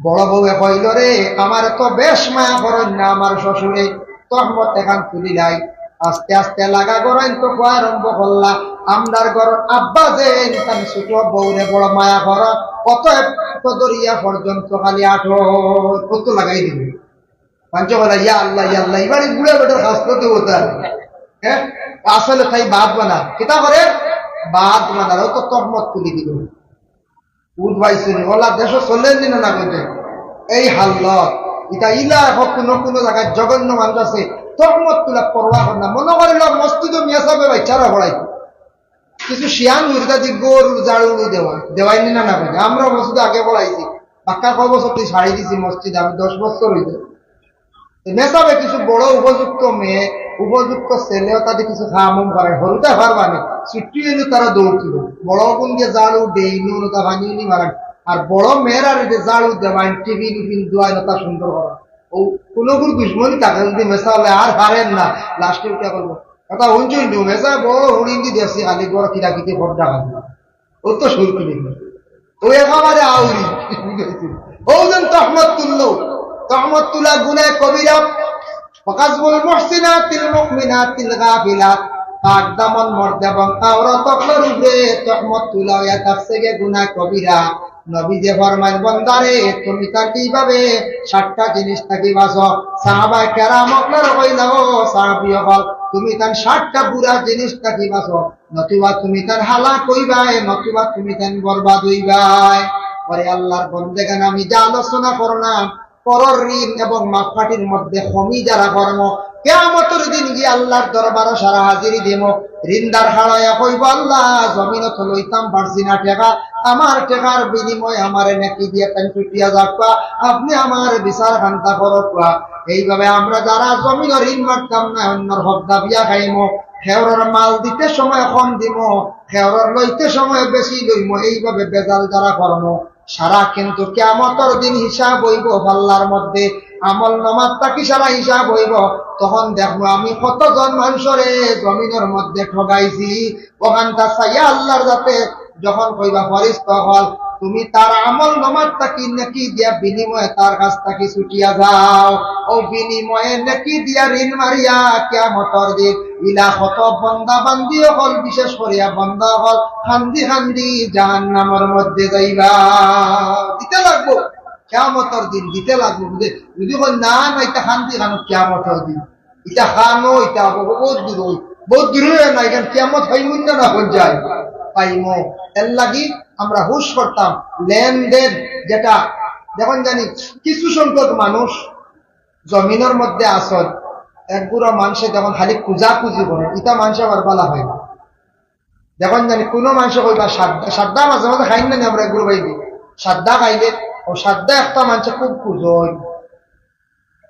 বড় বউয়ে কইলো, "রে, আমারে তো বেশ মায়া করইন না আমার শ্বশুরে।" তহমত এখান তুলিলাই। আস্তে আস্তে লাগা গড়াইন তো খোয়া আরম্ভ করলা। আমরার ঘরর আব্বা যে ইনসান ছোট বউরে বড় মায়া করা, অতএব তো দরিয়া পর্যন্ত খালি আঠো। কত লাগাই দিবে। পাঞ্চ বলা, "ইয়া আল্লাহ, ইয়া আল্লাহ, এবারে বুড়া বেটার হাসপাতে হতা।" হ্যাঁ, আসলে তাই বাদ বানা। কিতা করে? বাদ বানা, ও তো তহমত তুলি দিল। উঠ ভাই শুনি, ওলা দেশ চলেন দিন না করতে। এই হাল্লত, এটা ইলা এখন কোনো কোনো জায়গায় জঘন্য মানুষ আছে, তহমত তুলা পরোয়া করে না। মনে করিল মসজিদও মিয়া সাহেবের বাচ্চারা পড়াই। কিছু শিয়ান মুর্দা দি গরু ঝাড়ু দেওয়া, দেওয়াই নি না না করে। আমরা মসজিদ আগে পড়াইছি, বাক্কা কয় বছর তুই ছাড়ি দিছি মসজিদ, আমি দশ বছর হইতে। তো মেসাবে কিছু বড় উপযুক্ত মেয়ে, উপযুক্ত ছেলে, তাদের কিছু খামুম করে, হরুতা পারবা না, ছুটি হইলে তারা দৌড় তুলো। বড় কোন দিয়ে ঝাড়ু, ডেইনু, নতা পানি নি মারান। আর বড় মেয়েরা রে ঝাড়ু দেওয়াইন, টিফিন উফিন দেওয়াইন, নতা সুন্দর করা। ও কোনো গুরু দুশ্মনী থাকে, যদি মেসা হলে আর পারেন না, লাস্টে উঠে করবো। কথা হুনছুন তো, মেসা বড় হুড়িন্দি দেখছি, খালি বড় কিরাকিতি খোপ ডাকা। ও তো শুরু করি। ও একেবারে আউরি। ও যেন তহমত তুললো। তহমত তুলা গুনায় কবিরা। ওয়াকাযফুল মুহসিনাতিল মুমিনাতিল গাফিলাত। পাক দামন মর্দ এবং আওরাত অকলর উপরে তহমত তুলা হইয়া থাকছে গি গুনায় কবিরা। নবী যে ফরমাইন, "বন্দারে, তুমি তার কিভাবে সাতটা জিনিস থাকি বাঁচো?" সাহাবায়ে কেরাম অকলর কইলা, "ও সাহাবী অকল, তুমি তার সাতটা বুরা জিনিস থাকি বাঁচো।" নতুবা তুমি তার হালাক হইবায়, নতুবা তুমি তার বরবাদ হইবায়। পরে আল্লাহর বন্দেগান, আমি যে আলোচনা করলাম, পরর ঋণ এবং মাপকাঠির মধ্যে কমি যারা কর্ম, কিয়ামতর দিন গিয়া আল্লাহর দরবারো সারা হাজিরি দিমু। ঋণদার হারাইয়া কইব, "আল্লাহ, জমিনো তো লইতাম পারছি না টেকা, আমার টেকার বিনিময়ে আমারে নেকি দিয়া তাইন ছুটিয়া যাউক্কা, আপনে আমার বিচার খান্তা করউক্কা।" এইভাবে আমরা যারা জমিনো ঋণ মারতাম না, অন্যর হক দাবিয়া খাইমু, খেউরর মাল দিতে সময় কম দিমু, খেউরর লইতে সময় বেশি লইমু, এইভাবে বেজাল যারা করমু, সারা কিন্তু কিয়ামতর দিন হিসাব হইবো পাল্লার মধ্যে, আমল নামাত থাকি সারা হিসাব হইবো। তখন দেখমু আমি কতজন মানুষরে জমিনর মধ্যে ঠগাইছি। অখানতা চাইয়া আল্লাহর যাতে যখন কইবা, "ফরিস্তা অকল, তুমি তার আমল নামাত থাকি নেকি দিয়া বিনিময়ে তার কাছ থাকি ছুটিয়া যাও।" ও বিনিময়ে নেকি দিয়া ঋণ মারিয়া কিয়ামতর দিন ইলা কত বন্দা বান্দি অকল, বিশেষ করিয়া বন্দা অকল কান্দি কান্দি জাহান্নামর মধ্যে যাইবা। দিতে লাগবো, কিয়ামতর দিন দিতে লাগবো। বুঝে, যদি কয়, "না, না, ইতা কান্দি কানো কিয়ামতর দিন।" ইটা খানো, ইটা আবো, বহুত দূর অই, বহুত দূর অই না, এখান কিয়ামত পাইমু না, না অই যায়, পাইমু। এর লাগি আমরা হুশ করতাম, লেনদেন যেটা, দেখইন জানি কিছু সংখ্যক মানুষ জমিনর মধ্যে আছইন, এক গুড়া মানষে দেখইন খালি খুজাখুজি করে, ইটা মানষে আবার বালা হয় না। দেখইন জানি কোনো মানষে কইবা সাদ্দা, সাদ্দা মাঝে মাঝে খাইন না নি আমরা এক গুড়া বাইদি, সাদ্দা খাইলে, ও সাদ্দা একটা মানষে খুব খুজ অয়।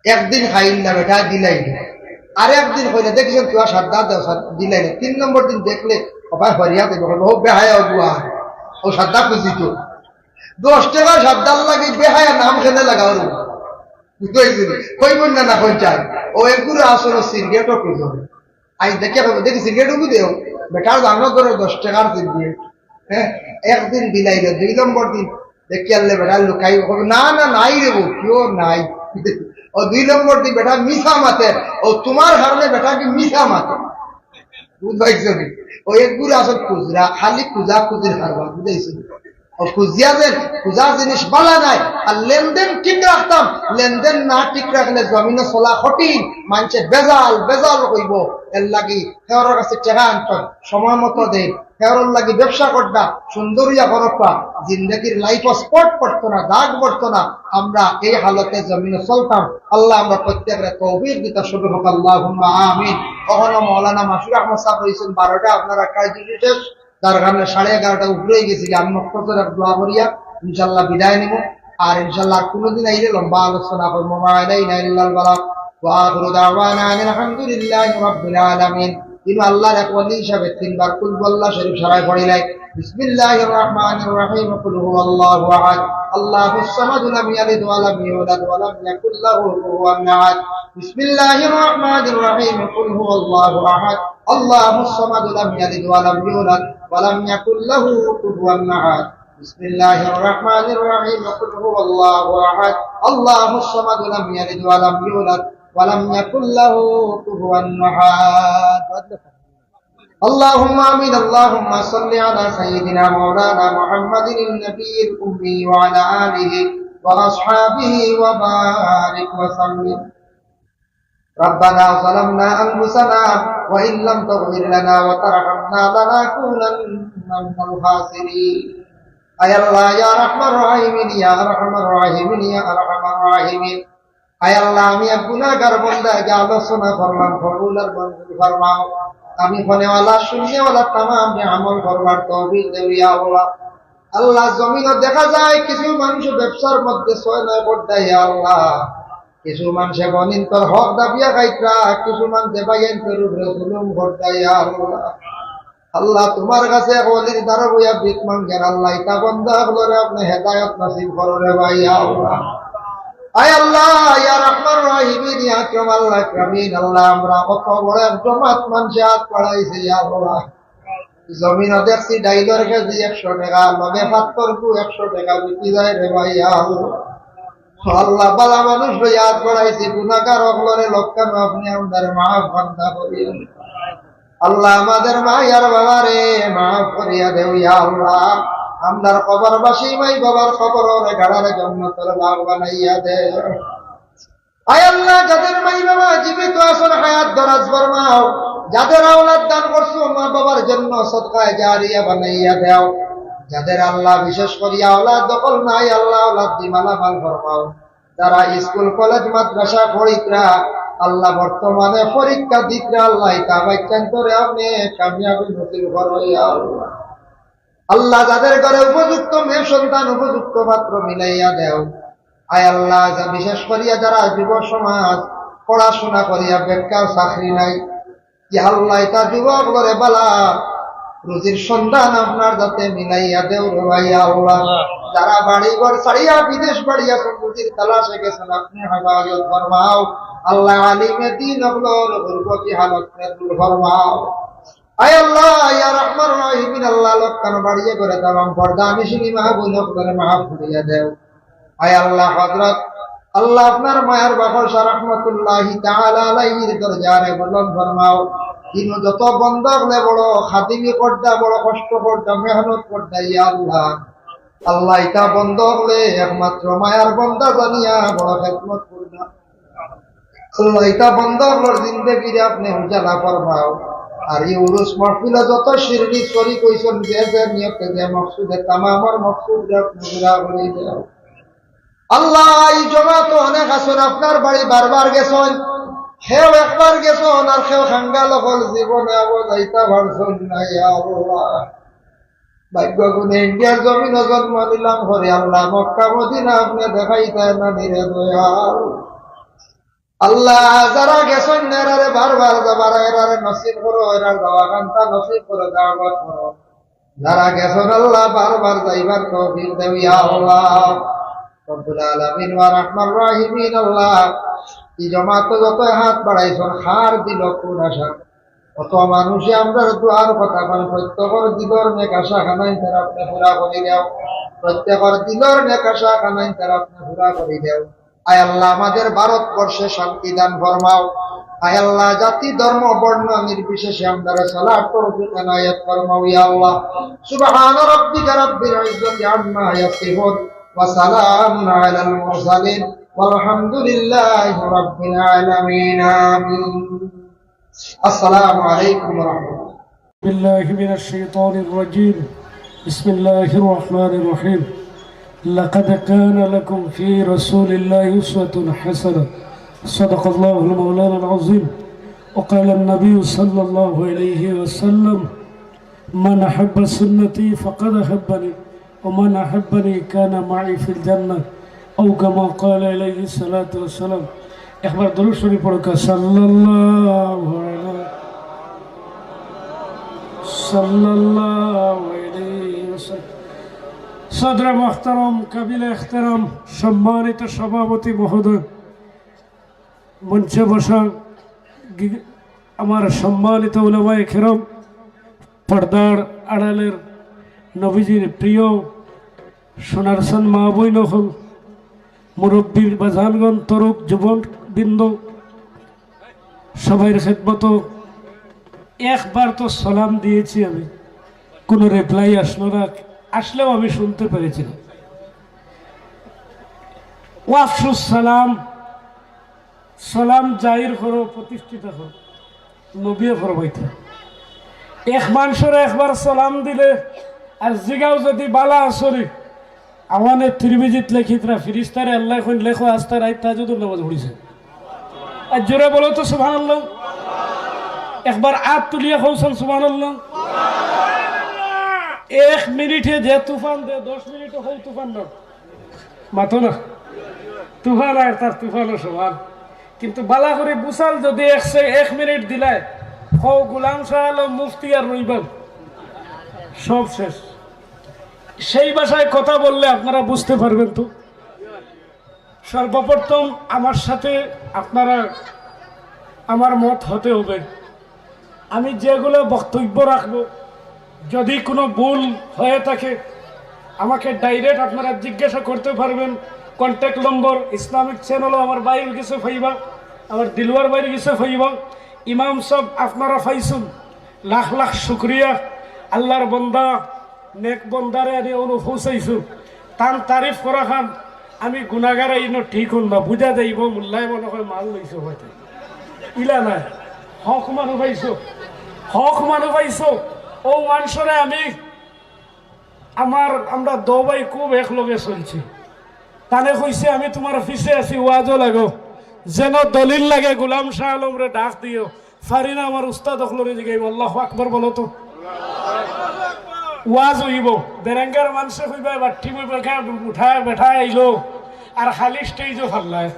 একদিন খাইল না বেটা, দিলাই না। আর একদিন কইলে, "দেখছেন, তুই আর সাদ্দা দেও, সাদ-, দিলাই না।" তিন নম্বর দিন দেখলে, "ও ভাই, হরিয়া দেবে, ও বেহায়া অগুয়া।" ও সাদ্দা খুজি তো। দশ টেকা সাদ্দার লাগি বেহায়া নাম কেনে লাগাও রে। বুঝতে পারছি? কইব না, না কই যায়। ও এক গুড়া আসলে সিগারেটও খুঁজো। আই দেখে কইব, "দেখি সিগারেট উঠু দেও।" বেটার দাম ধরে দশ টেকার সিগারেট। হ্যাঁ, একদিন দিলাই না, দুই নম্বর দিন দেখি আনলে বেটা লুকাই, কইব, "না, না, নাই রে বউ, কেউ নাই।" ও দুই নম্বর দিন বেটা মিছা মাতে, ও তোমার কারণে বেটা কি মিছা মাতে। বুঝ পাইছো নি? ও এক গুড়া আসল খুজরা, খালি খুজা খুজির কারবার, বুঝাইছো নি? ও খুজিয়া যে, খুজা জিনিস বালা নাই, আর লেনদেন ঠিক রাখতাম, লেনদেন না ঠিক রাখলে জমিনো চলা কঠিন, মানষে বেজাল, বেজাল কইব। এর লাগি হেওরর কাছে টেকা আনতাম, সময় মতো দেন, হেওরর লাগি ব্যবসা করতা, সুন্দর ইয়া করতা, জিন্দেগির লাইফ স্পট পড়তো না, দাগ পড়তো না। আমরা এই হালতে জমিনো চলতাম। আল্লাহ আমরা প্রত্যেকরে তৌফিক দিতা, সবে হোক, আল্লাহুম্মা আমিন। কখনো মৌলানা মাসুর আহমদ সাহেব রইছেন বারোটা, আপনারা কাজ শেষ, যার কারণে সাড়ে এগারোটা উপরে অই গেছে, আমি মক্তসর এক দোয়া করিয়া ইনশাআল্লাহ বিদায় নিব। আর ইনশাআল্লাহ আর কোনোদিন আইলে লম্বা আলোচনা করবো। মা আলাইনা ইল্লাল বালাগ। ওয়া আখিরু দাওয়ানা আনিল হামদুলিল্লাহি রাব্বিল আলামিন। ইনো আল্লাহর এক ওলি হিসাবে তিনবার কুল হু আল্লাহ শরীফ সারায় পড়িলাই। বিসমিল্লাহির রহমানির রহিম। কুল হুয়াল্লাহু আহাদ। আল্লাহুস সামাদ। লাম ইয়ালিদ ওয়া লাম ইউলাদ ওয়া লাম ইয়াকুল লাহু কুফুয়ান আহাদ। বিসমিল্লাহির রহমানির রহিম। কুল হুয়াল্লাহু আহাদ। আল্লাহুস সামাদ। লাম ইয়ালিদ ওয়া লাম ইউলাদ ওয়া লাম ইয়াকুল লাহু কুফুয়ান আহাদ। بسم الله الرحمن الرحيم. قل هو الله أحد. الله الصمد. لم يلد ولم يولد ولم يكن له كفوا أحد. اللهم آمين. اللهم صل على سيدنا مولانا محمد النبي الأمي وعلى آله وأصحابه وبارك وسلم. ربنا ظلمنا أنفسنا وإن لم تغفر لنا وترحمنا لنكونن من الخاسرين. আয় আল্লাহ, ইয়া আরহামার রাহিমিন, ইয়া আরহামার রাহিমিন, ইয়া আরহামার রাহিমিন। আয় আল্লাহ, আমি এক গুনাহগার বান্দা, যে আলোচনা করলাম, কবুল আর মঞ্জুর ফরমাও। আমি ফনেওয়ালা, শুননেওয়ালা, তামাম যে আমল করবার তৌফিক দেও, ইয়া আল্লাহ। আল্লাহ, জমিনো দেখা যায় কিছু মানুষ ব্যবসার মধ্যে ছয় নয় করতা, ইয়া আল্লাহ। কিছু মানষে বইনতর হক দাবিয়া খাইতরা, কিছু মানষে ভাইয়াইন্তর উপরে জুলুম করতা, ইয়া আল্লাহ। আল্লাহ, তুমার কাছে এক ওলির দ্বারা বইয়া ভিক মাঙ্গের, আল্লাহ, ইতা বন্দা অকলরে আপনে হেদায়ত নসিব করো রে ভাই, ইয়া আল্লাহ। আয় আল্লাহ, ইয়া আরহামার রাহিমিন, ইয়া আকরাম আল আকরামিন, আল্লাহ, আমরা কত বড় এক জমাত মানষে হাত বাড়াইছে, ইয়া আল্লাহ। জমিনো দেখছি ডাইলর কেজি একশো টেকা, লগে পাত্তর কু একশো টেকা বিকি যায় রে ভাই, ইয়া আল্লাহ। আল্লাহ, বালা মানুষ লইয়া হাত বাড়াইছি, গুনাহগার অকলরে লক্কানো আপনে আমরারে মাফ বান্দা করিয়া। আল্লাহ, আমরার মা আর বাবারে মাফ করিয়া দেও, ইয়া আল্লাহ। আমরার কবরবাসী মাই বাবার কবররে গাড়ারে জন্নতর বাগ বানাইয়া দেও। আয় আল্লাহ, যাদের মাই বাবা জীবিত আছইন, হায়াত দরাজ ফরমাও। যাদের আওলাদ দান করছো, মা বাবার জন্য সদকায়ে জারিয়া বানাইয়া দেও। যাদের আল্লাহ বিশেষ করিয়া আওলাদ দখল নাই, আল্লাহ আওলাদ দি মালামাল ফরমাও। যারা স্কুল, কলেজ, মাদ্রাসা পড়িতরা, আল্লাহ বর্তমানে পরীক্ষা দিতরা, আল্লাহ ইতা বাচ্চাইন্তরে আপনে কামিয়াবি নসিব করো, ইয়া আল্লাহ। আল্লাহ, যাদের ঘরে উপযুক্ত মেয়ে সন্তান, উপযুক্ত পাত্র মিলাইয়া দেও। আয় আল্লাহ, যা বিশেষ করিয়া যারা যুব সমাজ পড়াশোনা করিয়া বেকার, চাকরি নাই, ইয়া আল্লাহ, ইতা যুবকরে বালা রুজির সন্ধান আপনার যাতে মিলাইয়া দেও রে ভাই, ইয়া আল্লাহ। যারা বাড়ি ঘর ছাড়িয়া বিদেশ বাড়িয়া রুজির তালাশে গেছইন, আপনে হেফাজত ফরমাও। আল্লাহ, আলিমে দিন অকলর গুরবতি হালত দূর ফরমাও। আয় আল্লাহ, ইয়া আরহামার রাহিমিন, আল্লাহ, লক্কানো বাড়িয়ে করে তামাম পর্দানিশিন মা বইন অকলরে মাফ করিয়া দেও। আয় আল্লাহ, হযরত আল্লাহ, আপনার মায়ার বাবা শাহ রহমতুল্লাহি তাআলা আলাইহির দরজারে বুলন্দ ফরমাও। ইনো যত বন্দা অকলে বড় খাদিমি করতা, বড় কষ্ট করতা, মেহনত করতা, ইয়া আল্লাহ। আল্লাহ, ইতা বন্দা অকলে একমাত্র মায়ার বন্দা জানিয়া বড় খেদমত করতা। আল্লাহ, ইতা বন্দা অকলর জিন্দেগিরে আপনে উজালা ফরমাও। আর ই উরুস মাহফিলো যত শিরনি শরিক অইছইন, যে যে নিয়তে যে মকসুদে, তামামর মকসুদরে আপনে পুরা করি দেও। আল্লাহ, ই জমাতো অনেক আছইন, আপনার বাড়ি বারবার গেছইন, কেউ একবার গেছইন, আর কেউ কাঙ্গাল অকল জীবনে আবো যাইতা পারছইন না, ইয়া আল্লাহ। ভাগ্য গুণে ইন্ডিয়ার জমিনো জন্ম নিলাম পরে, আল্লাহ, মক্কা মদিনা আপনে দেখাইতা না নি রে দয়াল। আল্লাহ, যারা গেছইন না, এরারে বারবার যাবার, এরারে নসিব করো, এরার যাওয়া কান্তা নসিব করো, দাওয়াত করো। যারা গেছইন আল্লাহ, বারবার যাইবার তৌফিক দেও, ইয়া আল্লাহ। রব্বুল আলামিন ওয়া আরহামার রাহিমিন আল্লাহ, ই জমাতো যত হাত বাড়াইছইন, কার দিলো কুন আশা, কত মানুষে আমরার দোয়ার কথা কইন, প্রত্যেকর দিলর নেক আশা খানাইন তারা আপনে পুরা করি দেও, প্রত্যেকর দিলর নেক আশা খানাইন তারা আপনে পুরা করি দেও। আয় আল্লাহ, আমাদের ভারতবর্ষে শান্তি দান ফরমাও। আয় আল্লাহ, জাতি, ধর্ম, বর্ণ নির্বিশেষে আমরারে চলার তৌফিক এনায়েত ফরমাও, ইয়া আল্লাহ। سبحان ربك رب العزة عما يصفون وسلام على المرسلين والحمد لله رب العالمين. آمين. السلام عليكم ورحمة الله. بالله من الشيطان الرجيم. بسم الله الرحمن الرحيم. لقد كان لكم في رسول الله أسوة حسنة. صدق الله مولانا العظيم. وقال النبي صلى الله عليه وسلم: من أحب سنتي فقد أحبني ومن أحبني كان معي في الجنة أو كما قال عليه الصلاة والسلام. একবার দুরূদ শরীফ পড়ুক্কা। সাল্লাল্লাহু আলা, সাল্লাল্লাহু আলাইহি ওয়াসাল্লাম। সদরে মুহতারাম, কাবিলে এহতেরাম, সম্মানিত সভাপতি মহোদয়, মঞ্চে বসা গি-, আমার সম্মানিত উলামায়ে কেরাম, পর্দার আড়ালের নবীজির প্রিয় সোনার সন মা বইন অকল, মুরব্বীর বাজানগণ, তরুণ যুবকবৃন্দ, সবাইর খেদমতো একবার তো সালাম দিয়েছি আমি, কোনো রিপ্লাই আসলো না, আসলেও আমি শুনতে পেরেছি না। ওয়াফসুস সালাম, সালাম জাহির করো, প্রতিষ্ঠিত করো, নবীয়ে ফরমাইতা। এক মানষরে একবার সালাম দিলে আর জিগাও যদি বালা আছনি, আওয়ানে তিরমিজিত লেখিত্রা ফিরিস্তারে আল্লায় কইন, লেখো আস্তা রাইত তাহাজ্জুদর নামাজ পড়িছে। আর জোরে বলো তো সুবহানাল্লাহ। একবার আত তুলিয়া কওছন সুবহানাল্লাহ। এক মিনিটে যে তুফান দে, দশ মিনিটে হউ তুফান না। মাতো না। তুফান আর তার তুফানও সমান। কিন্তু বালা করি বুঝাল যদি এক সে-, এক মিনিট দিলায়, হউ গোলাম শাহ আলম মুফতি আর রইবান। সব শেষ। সেই ভাষায় কথা বললে আপনারা বুঝতে পারবেন তো। সর্বপ্রথম আমার সাথে আপনারা আমার মত হতে হবে। আমি যেগুলো বক্তব্য রাখব, যদি কোনো ভুল হয়ে থাকে, আমাকে ডাইরেক্ট আপনারা জিজ্ঞাসা করতে পারবেন। কন্ট্যাক্ট নম্বর ইসলামিক চ্যানেলও আমার ভাইর গেছে পাইবা, আমার দিলওয়ার ভাইর গেছে পাইবা। ইমাম সাহেব আপনারা পাইছুন, লাখ লাখ শুক্রিয়া। আল্লাহর বন্দা, নেক বন্দারে আনি অনু পৌঁছাইছু। তান তারিফ করা খান আমি গুনাগার, ইনো ঠিক হল না, বুঝা যাইব মোল্লায় মনে হয় মাল লইছে হয়তো। ইলা না, হক মানু পাইছো, হক মানু পাইছো। ও মানষরে আমি, আমার, আমরা দো ভাই খুব একলগে চলছি। তানে কইছে, "আমি তোমার পিছে আছি, ওয়াজও লাগো, যেন দলিল লাগে গোলাম শাহ আলমরে ডাক দিও।" পারি না, আমার উস্তাদ অকলরে জিগাইব। আল্লাহু আকবার বলো তো। ওয়াজ হইব, বেরেঙ্গার মানষে কইবা, "বাট্টি মই বেটা উঠায় বেঠায় আইলো, আর খালি স্টেজও ফাল্লায়।"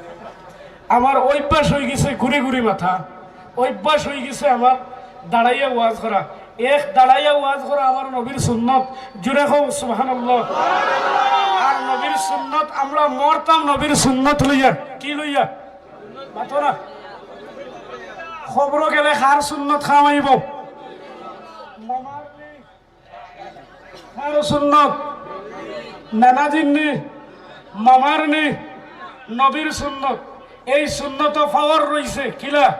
আমার অভ্যাস হয়ে গেছে ঘুরি ঘুরি মাথা, অভ্যাস হয়ে গেছে আমার দাঁড়াইয়া ওয়াজ করা। এক দাঁড়াইয়া ওয়াজ করা আমার নবীর সুন্নত। জুরে কও সুবহানাল্লাহ। আর নবীর সুন্নত আমরা মরতাম নবীর সুন্নত লইয়া। কি লইয়া? মাতো না। খবরও গেলে কার সুন্নত কামাইব? মামার নি। কার সুন্নত? নানাজির নি, মামার নি, নবীর সুন্নত। এই সুন্নত পাওয়ার রইছে। কিলা?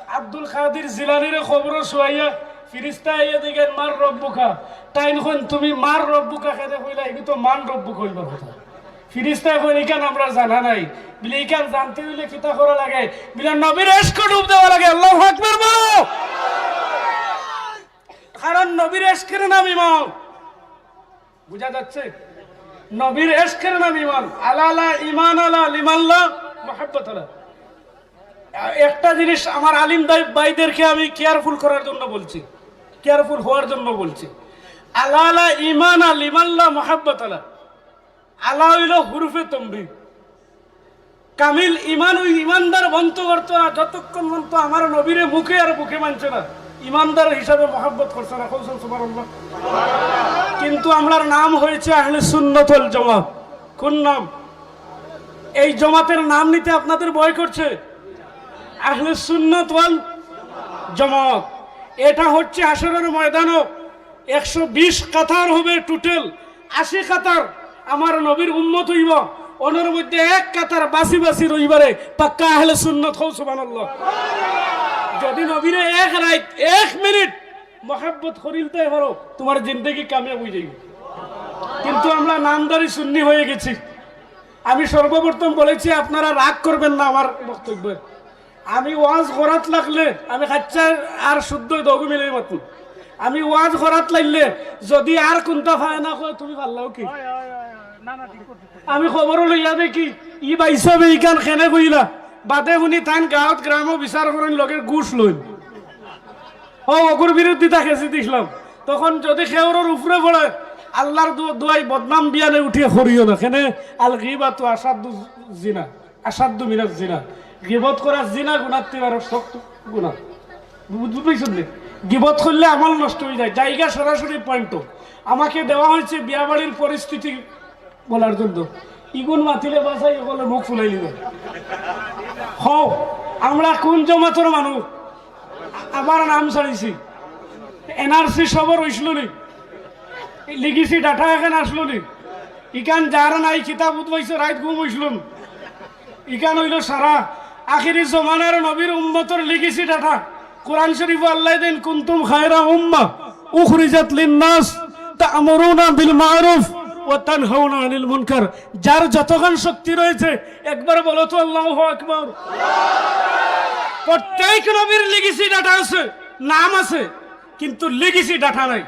আব্দুল কাদির জিলানিরে খবরও শুয়াইয়া ফিরিস্তা আইয়া দেখেন, "মার রব্বুকা।" তাইন কইন, "তুমি মার রব্বুকা কেনে কইলা? এগু তো মান রব্বুকা হইবার কথা।" ফিরিস্তায় কইন, "ইখান আমরা জানা নাই।" বলে, "ইখান জানতে হইলে কিতা করা লাগে?" বলে, "নবীর এশকে ডুব দেওয়া লাগে।" আল্লাহু আকবার বলো। কারণ নবীর এশকের নাম ইমান। বুঝা যাচ্ছে? নবীর এশকের নাম ইমান। আলা লা ইমান আলা লিমান লা মুহাব্বত আলা। একটা জিনিস আমার আলিম দাই-, ভাইদেরকে আমি কেয়ারফুল করার জন্য বলছি, কেয়ারফুল হওয়ার জন্য বলছি। আলা লা ইমান আলা লিমান লা মুহাব্বত আলা। আলা হইল হুরুফে তমরি। কামিল ইমান ওই ইমানদার বন্ত করতো না যতক্ষণ পর্যন্ত আমার নবীরে মুখে আর বুকে মানছে না, ইমানদার হিসাবে মহাব্বত করছে না। কওছেন সুবহানাল্লাহ। কিন্তু আমরার নাম হয়েছে আহলে সুন্নত ওয়াল জামাত। কোন নাম? এই জমাতের নাম নিতে আপনাদের ভয় করছে? আহলে সুন্নত ওয়াল জামাত। এটা হচ্ছে হাশরের ময়দানও একশো বিশ কাতার হবে টোটাল, আশি কাতার আমার নবীর উম্মত হইব। ওনার মধ্যে এক কাতার বাসি বাসি রইবারে পাক্কা আহলে সুন্নত। কও সুবহানাল্লাহ। যদি নবীরে এক রাইত, এক মিনিট মহাব্বত করিলতে পারো, তোমার জিন্দেগি কামিয়াব হয়ে যাইবে। কিন্তু আমরা নামধারী সুন্নি হয়ে গেছি। আমি সর্বপ্রথম বলেছি, আপনারা রাগ করবেন না আমার বক্তব্যে। আমি ওয়াজ করাত লাগলে আমি খাচ্চা আর শুদ্ধ দগু মিলাই মাতুম। আমি ওয়াজ করাত লাগলে যদি আর কোনটা পায় না কয়, "তুমি পারলাও কি?" আমি খবরও লইয়া দেখি, ই বাইসাবে ইখান কেনে কইলা, বাদে হুনি তান গাঁওত গ্রামও বিচার করেন, লগে ঘুষ লইন। ও অগুর বিরুদ্ধিতা খেছি দিছলাম। তখন যদি কেউরর উপরে পড়ে, আল্লাহর দু-, দুয়াই বদনাম বিয়ানে উঠিয়া করিও না। কেনে আল গিবাতু আশাদ্দু জিনা। আশাদ্দু মিনাজ জিনা, গিবত করা জিনা গুনার তে আরো শক্ত গুনা। বুঝ-, বুঝতেছেন নি? গিবত করলে আমল নষ্ট হয়ে যায়, জায়গা সরাসরি পয়েন্ট। আমাকে দেওয়া হয়েছে বিয়াবাড়ির পরিস্থিতি বলার জন্য। ইগুন মাতিলে বাসাই বলে মুখ ফুলাই নিবে। হও, আমরা কোন জমাতর মানুষ? আমার নাম ছাড়িছি। এনআরসি সবর হইছিল নি? লিগেসি ডাটা এখান আসলো নি? ইখান যার নাই কিতাব উদ্ভাইছে রাইত ঘুম হইছিল নি? ইখান হইল সারা। আখেরি জমানার নবীর উম্মতর লিগেসি ডাটা। কোরআন শরীফো আল্লায় দেইন, "কুনতুম খায়রা উম্মাহ উখরিজাত লিন্নাস তা'মুরুনা বিল মা'রুফ ওয়া তানহাউনা আনিল মুনকার।" যার যতখান শক্তি রয়েছে, একবার বলো তো আল্লাহু আকবার। প্রত্যেক নবীর লিগেসি ডাটা আছে, নাম আছে, কিন্তু লিগেসি ডাটা নাই।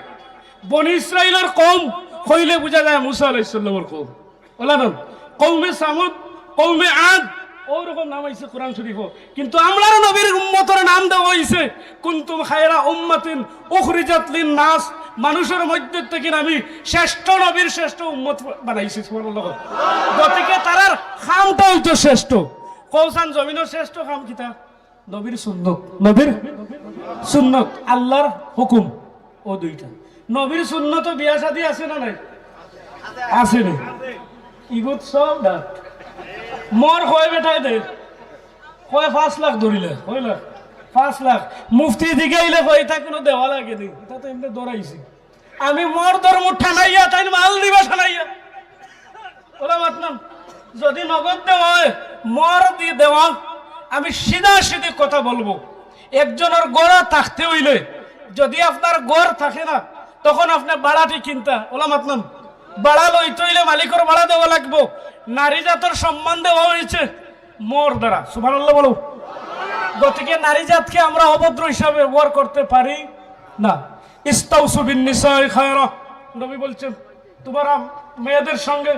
বনি ইসরাইলর কওম কইলে বুঝা যায় মুসা আলাইহিস সালামর কওম। ওলা নাম, কওমে সামুদ, কওমে আদ, ওরকম নাম আইছে কোরআন শরীফো। কিন্তু আমরার নবীর উম্মতর নাম দেওয়া অইছে, "কুনতুম খায়রা উম্মাতিন উখরিজাত লিন্নাস", মানুষর মধ্যে থাকি আমি শ্রেষ্ঠ নবীর শ্রেষ্ঠ উম্মত বানাইছি। সুবহানাল্লাহ। গতিকে তারার কামটা অইতো শ্রেষ্ঠ। কওছান জমিনর শ্রেষ্ঠ কাম কিতা? নবীর সুন্নত, নবীর সুন্নত, আল্লাহর হুকুম, ও দুইটা। নবীর সুন্নত বিয়া শাদী আছে না নাই? আছে নি? ইগুত সব ডাট। মর কয় বেটায় দে, কয় পাঁচ লাখ ধরিলে, কয় লাখ? পাঁচ লাখ। মুফতি দিকে আইলে কয়, "ইটা কুনু দেওয়া লাগে নি, ইটা তো এমনে ধরাইছি।" আমি মর ধরমু টানাইয়া, তাইন মাল দিবা টানাইয়া। ওলা মাতলাম, যদি নগদ দেওয়া অয়, মর দি দেওয়া, আমি সিধা সিধি কথা বলবো। একজনর ঘর থাকতে অইলে, যদি আপনার ঘর থাকে না, তখন আপনে ভাড়াটি কিনতা। ওলা মাতলাম, ভাড়া লইতে অইলে মালিকর ভাড়া দেওয়া লাগবো। নারী জাতর সম্মান দেওয়া অইছে মর দ্বারা। সুবহানাল্লাহ বলো। গতিকে নারী জাতকে আমরা অভদ্র হিসাবে ব্যবহার করতে পারি না। ইস্তাউসু বিন নিসাই খায়রা, নবী বলছেন, তোমরা মেয়েদের সঙ্গে,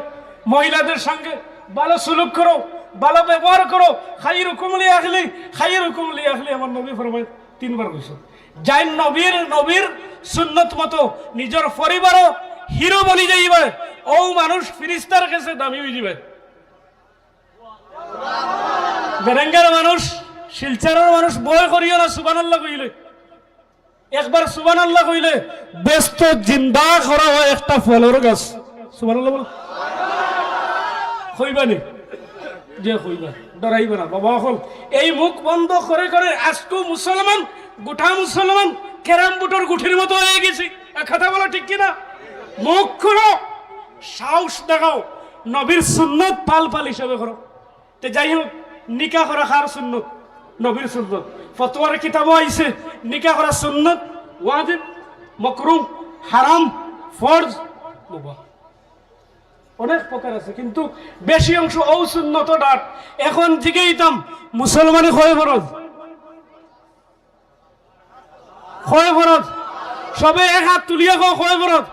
মহিলাদের সঙ্গে ভালো সুলুক করো, ভালো ব্যবহার করো। খাইরুকুম লি আহলি, খাইরুকুম লি আহলি, আমার নবী ফরমায়, তিনবার কইছে। যাইন নবীর, নবীর সুন্নত মতো নিজর পরিবারও হিরো বনি যাইবে, ও মানুষ ফিরিস্তার কাছে দামি অই যাবে। বেরেঙ্গার মানুষ, শিলচরর মানুষ ভয় করিও না সুবহানাল্লাহ কইলে। একবার সুবহানাল্লাহ কইলে বেহেস্তো জিন্দা করা অয় একটা ফলর গাছ। সুবহানাল্লাহ বলো। কইবা নি? যে কইবা, ডরাইবা না। বাবা অকল, এই মুখ বন্ধ করে করে আজকু মুসলমান, গোটা মুসলমান ক্যারাম বোর্ডর গুটির মতো অই গেছি। এক কথা বলো, ঠিক কি না? মুখ খুলো, সাহস দেখাও, নবীর সুন্নত পাল পাল হিসাবে করো। তে যাই হোক, নিকা করা কার সুন্নত? নবীর সুন্নত। ফতোয়ার কিতাবো আইছে, নিকা করা সুন্নত, ওয়াজিব, মাকরুহ, হারাম, ফরজ, মুবাহ। অনেক প্রকার আছে, কিন্তু বেশি অংশ অউ সুন্নত ডাট। এখন জিগাইতাম, মুসলমানে কয় ফরজ? কয় ফরজ? সবে এক আত তুলিয়া কও, কয় ফরজ?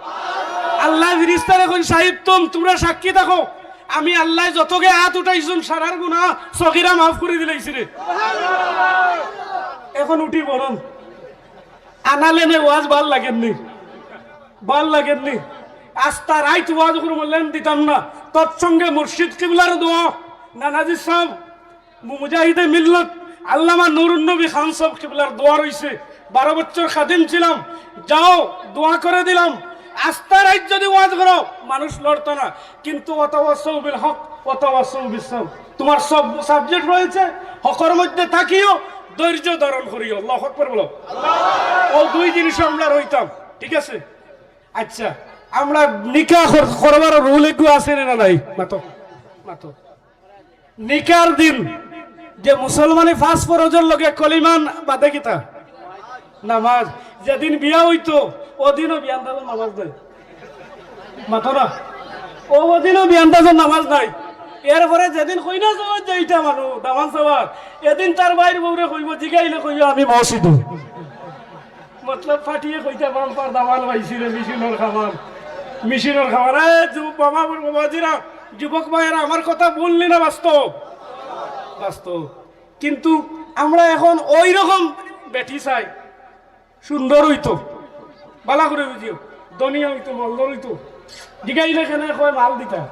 আল্লায় ফিরিস্তারে কইন, "সাহিত্তম, তুমরা সাক্ষী থাকো, আমি আল্লায় যতগে আত উঠাইছুন, সারার গুনা সগিরা মাফ করি দিলাইছি রে।" এখন উঠি বলুন, আনালে নে ওয়াজ ভাল লাগের নি, ভাল লাগের নি। আস্তা রাইত ওয়াজ করমু, লেন দিতাম না। তৎসঙ্গে মুর্শিদ কিবলার দোয়া, নানাজি সাহেব, মুজাহিদে মিল্লত আল্লামা নুরুন নবী খান সাহেব কিবলার দোয়া রইছে। বারো বছর খাদিম ছিলাম, যাও, দোয়া করে দিলাম। আস্তা রাইত যদি ওয়াজ করো, মানুষ লড়তো না, কিন্তু ওয়াতাওয়াসাউ বিল হক, ওয়াতাওয়াসাউ বিস সাবর। তোমার সব সাবজেক্ট রয়েছে, হকর মধ্যে থাকিও, ধৈর্য ধারণ করিও। আল্লাহু আকবার বলো। ও দুই জিনিস আমরা রইতাম, ঠিক আছে? আচ্ছা, আমরা নিকা কর-, করবার রুল একটু আছে না নাই? মাতো, মাতো। নিকার দিন যে মুসলমানে পাঁচ ফরজর লগে কলিমান বাদে কিতা? নামাজ। যেদিন বিয়া অইতো, ওদিনও বিয়ান্দাজর নামাজ নাই। মাতো না? ও, ওদিনও বিয়ান্দাজর নামাজ নাই। এরপরে যেদিন কইনা সবাই যাইতা মানু, দামান সবার, এদিন তার বাইর বউরে কইবো, জিগাইলে কইবো, "আমি মসজিদো।" মতলব ফাটিয়ে কইতা, "বাম্পার দামান পাইছি রে, মেশিনর খামান, মেশিনর খামান।" এ, যুব-, বাবা, বাবাজিরা, যুবক ভাইয়েরা, আমার কথা ভুল নি না বাস্তব? বাস্তব। কিন্তু আমরা এখন ওই রকম বেটি চাই, সুন্দর অইতো, বালা করে বুঝিও, ধনিয়া অইতো, মালদার অইতো। জিগাইলে কেনে কয় মাল দিতা,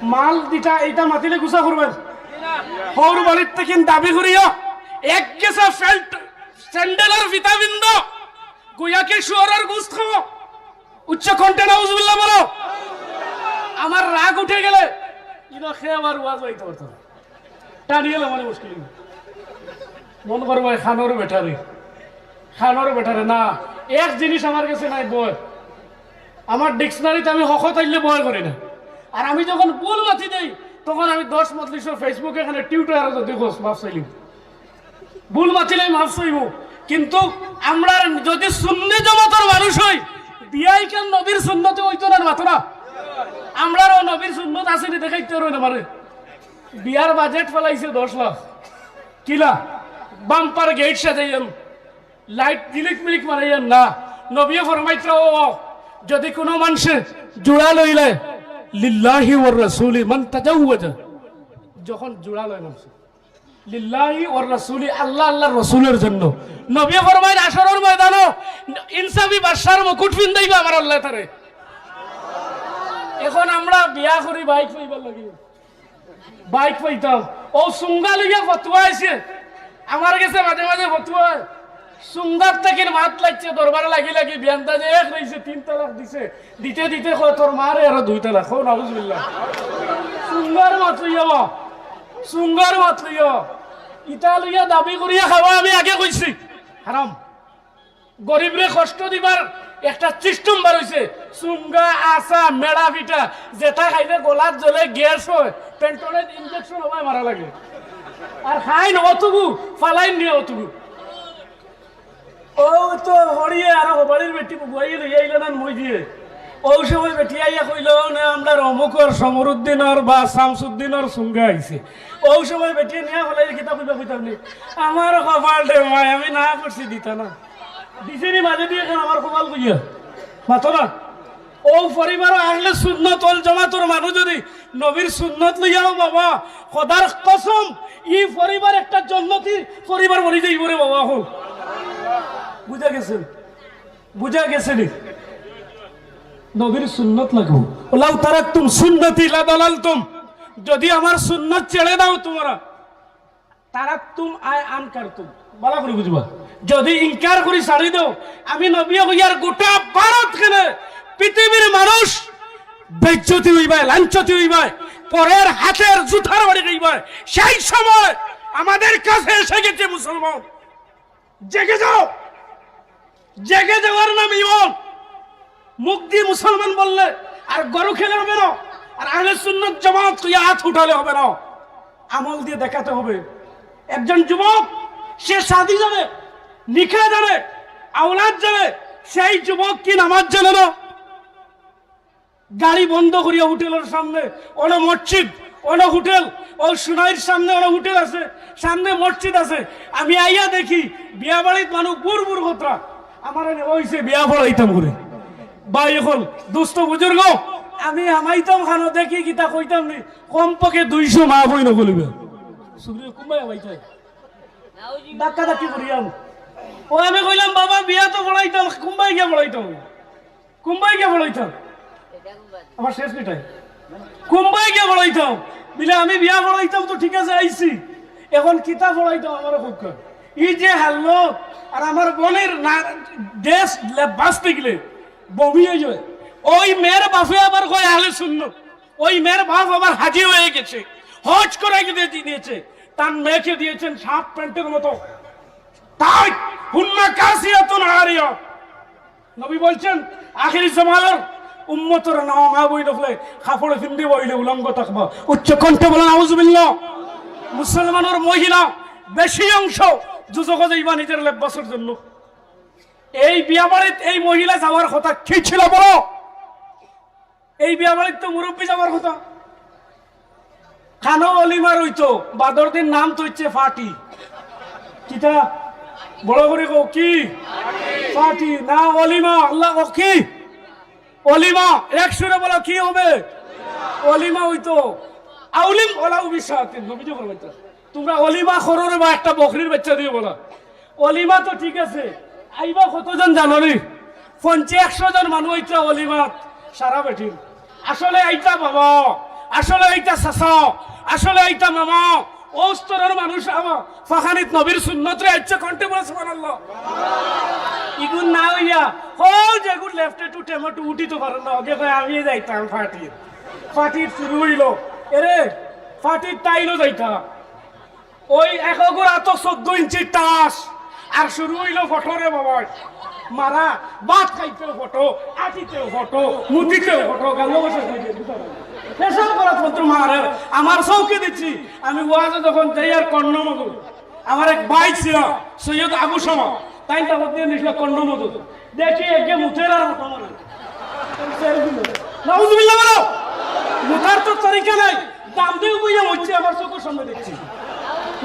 মাল দিতা, এইটা মাতিলে গুছা করবেন। হউর বাড়ির থেকে দাবি করিও, এক গেছা ফেল্ট স্যান্ডেলর ফিতা বিন্দো, গুয়াকে শুয়োরের গোস্ত খাও। উচ্চ কণ্ঠে নাউজুবিল্লাহ বলো। আমার রাগ উঠে গেলে ইনো খে আবার ওয়াজ অইতে পারতো না। টানিয়ে এলো মানে মুশকিল। মন করবো, "এ খানোর বেটারে, খানোর বেটারে।" না, এক জিনিস আমার কাছে নাই, বয়। আমার ডিকশনারিতে আমি হক তাইলে বয় করি না। আর আমি যখন ভুল মাতি দেই, তখন আমি দশ মজলিসর Facebook-এ এখানে Twitter-এ যদি কস, মাফ চাইলিম। ভুল মাতিলে মাফ চাইমু। কিন্তু আমরা যদি সুন্নি জমাতর মানুষ হই, বিয়া ইখান নবীর সুন্নতে অইতো না, মাতো না। আমরারও নবীর সুন্নত আছে নি, দেখাইতে পারো না আমারে। বিয়ার বাজেট ফালাইছে দশ লাখ। কিলা? বাম্পার গেট সাজাইয়াম, লাইট ঝিলিক মিলিক মারাইয়াম না। নবীয়ে ফরমাইতরা, ও, যদি কোনো মানষে জুড়া লইলে, লিল্লাহি ওয়ার রাসূলি মান তাজাওয়াজা। যখন জুড়া লয় মানষে, লিল্লাহি ওয়ার রাসূলি, আল্লাহ, আল্লাহর রসুলের জন্য। নবীয়ে ফরমাইন, হাশরর ময়দানো ইনসাফি বাদশার মুকুট ফিন্দাইবা আমার আল্লাহ তারে। এখন আমরা বিয়া করি বাইক পাইবার লাগি, বাইক পাইতাম। ও সুঙ্গা লইয়া ফতুয়া আইছে, আমার গেছে মাঝে মাঝে ফতুয়া। সুঙ্গার থাকি মাত লাগছে, দরবার লাগি লাগি বিয়ানটা যে এক রইছে, তিন তালাক দিছে, দিতে দিতে কয়, "তোর মারে আরো দুই তালাক।" কও নাউজুবিল্লাহ। সুঙ্গার মাত লইয়া বা, সুঙ্গার মাত লইয়া। ইতা লইয়া দাবি করিয়া খাওয়া আমি আগে কইছি, হারাম। গরিবরে কষ্ট দিবার একটা সিস্টেম বার হইছে। সুঙ্গা, আসা, মেড়া পিঠা, যেটা খাইলে গলাত জ্বলে, গ্যাস হয়, পেন্টনের ইনজেকশন হবায় মারা লাগে। আর খাইন অতগু, ফালাইন নিয়া অতগু। ও তো হরিয়ে আর হবাড়ির বেটি বুয়াইয়ে লইয়া আইলা না মই দিয়ে। ও সময় বেটি আইয়া কইল, "না, আমরা অমুকর, সমরুদ্দিনর বা শামসুদ্দিনর সুঙ্গা আইছে।" ও সময় বেটি নিয়া ফালাই কিতা কইবা কইতাম নি? আমার কপাল রে মাই, আমি না করছি দিতা না। দিছে নি মাঝে দিয়ে এখন আমার কপাল কইয়া। মাতো না। ও পরিবার আহলে সুন্নত ওয়াল জামাতর মানুষ যদি নবীর সুন্নত লইয়াও বাবা, খোদার কসম, ই পরিবার একটা জন্নতি পরিবার বনি যাইব রে বাবা। এখন বুঝা গেছে? বুঝা গেছে নি? নবীর সুন্নত লাগবো। "লাউ তারাকতুম সুন্নতি লাদালালতুম।" যদি আমার সুন্নত ছেড়ে দাও তোমরা, তারাকতুম আই আনকারতুম, ভালা করি বুঝবা। যদি ইনকার করি ছাড়ি দেও, আমি নবী কইয়ার গোটা ভারত কেনে পৃথিবীর মানুষ বেইজ্জতি হইবায়, লাঞ্ছতি হইবায়, পরের হাতের জুতার বাড়ি খাইবায়। সেই সময় আমাদের কাছে এসে গেছে মুসলমান। জেগে যাও, জেগে যাওয়ার নাম ইমান। মুখ দিয়ে মুসলমান বললে আর গরু খেলে হবে না, আর আহলে সুন্নত জামাত কইয়া হাত উঠালে হবে না, আমল দিয়ে দেখাতে হবে। একজন যুবক, সে শাদী জানে, নিকা জানে, আওলাদ জানে, সেই যুবক কি নামাজ জানে না? গাড়ি বন্ধ করিয়া হোটেলের সামনে, অনো মসজিদ, অনো হোটেল, ও সুনাইর সামনে অনো হোটেল আছে, সামনে মসজিদ আছে। আমি আইয়া দেখি বিয়া বাড়িত মানুষ বুড় বুড় খতরা, আমারে নেওয়া হইছে বিয়া পড়াইতাম করে। ভাই, এখন দোস্ত বুজুর্গ, আমি হামাইতাম খানো দেখি কিতা কইতাম নি, কমপক্ষে দুইশো মা বই নকলিবে। সুগ্রিব কুম্বাই হামাইতাম। ধাক্কা ধাক্কি করিয়াম। ও আমি কইলাম, "বাবা, বিয়া তো পড়াইতাম, কুম্বাই গিয়া পড়াইতাম।" কুম্বাই গিয়া পড়াইতাম। আমার শেষ মিটাই। কুম্বাই গিয়া পড়াইতাম। বিলে আমি বিয়া পড়াইতাম তো ঠিক আছে, আইছি। এখন কিতা পড়াইতাম আমার খুব কম। এই যে হাল্লো, আর আমার বোনের না, ড্রেস লে-, বাঁচতে গেলে বমি হয়ে যায়। ওই মেয়ের বাপে আবার কয় আহলে সুন্নত। ওই মেয়ের বাপ আবার হাজি হয়ে গেছে, হজ করে গিয়ে দিয়েছে, তার মেয়েকে দিয়েছেন হাফ প্যান্টের মতো। তাই হুন্না কাসিয়াতুন আরিয়া। নবী বলছেন, আখেরি জমানার উম্মতর নাম মা বই নখলে কাপড়ে ফিন্দি বইলে উলঙ্গ থাকবা। উচ্চ কণ্ঠে বলেন, "আউযুবিল্লাহ।" মুসলমানের মহিলা বেশি অংশ দুজখো যাইবা নিজের লেবাসের জন্য। এই বিয়া বাড়িত এই মহিলা যাওয়ার কথা কি ছিল বলো? এই বিয়া বাড়িত তো মুরব্বী যাওয়ার কথা। খানো অলিমার হইতো, বাদর দিন নাম তো হচ্ছে ফাটি। কিতা? বড় করে কও কি? ফাটি। না অলিমা, আল্লাহ কও কি? অলিমা, এক সুরে বলো কি হবে? অলিমা হইতো। আউলিম ওলা উবি সাথে, নবীজি ফরমাইতো, "তোমরা অলিমা করো রে বা একটা বকরির বাচ্চা দিয়ে বলা।" অলিমা তো ঠিক আছে, আইবা কতজন জানো নি? পঞ্চাশ একশো জন মানুষ আইতা অলিমাত, সারা বেটিন। আসলে আইতা বাবা, আসলে আইতা চাচা, আসলে আইতা মামা, ও স্তরের মানুষ আমার ফাখানিত নবীর সুন্নত রে আইছে কণ্ঠে বলে সুবহানাল্লাহ। ইগুন না হইয়া, হো যেগুন লেফটে টু টেমো টু উঠি তো পারেন না, ওকে কয় আমি যাইতাম ফাটির। ফাটির শুরু হইল, এরে ফাটির তাইলো যাইতা। ওই এক অগুর আতো চোদ্দ ইঞ্চি টাস, আর শুরু হইল ফটো রে বাবা। মারা, ভাত খাইতেও ফটো, আটিতেও ফটো, মুতিতেও ফটো, গাঙ্গা বসে খাইতে। পেশাব করাত মাত্র মারে, আমার চউখে দেখছি। আমি ওয়াজো যখন যাই আর কর্ণ মধু, আমার এক ভাই ছিল সৈয়দ আবু শামা, তাইন তাবত দিয়া নিছিল কর্ণ মধু। দেখি একে মুতের আর মুতা মারে। নাউজুবিল্লাহ বলো। মুতার তো তরিকা নাই, দাম দিয়ে বইয়া হচ্ছে আমার চউখর সামনে দেখছি।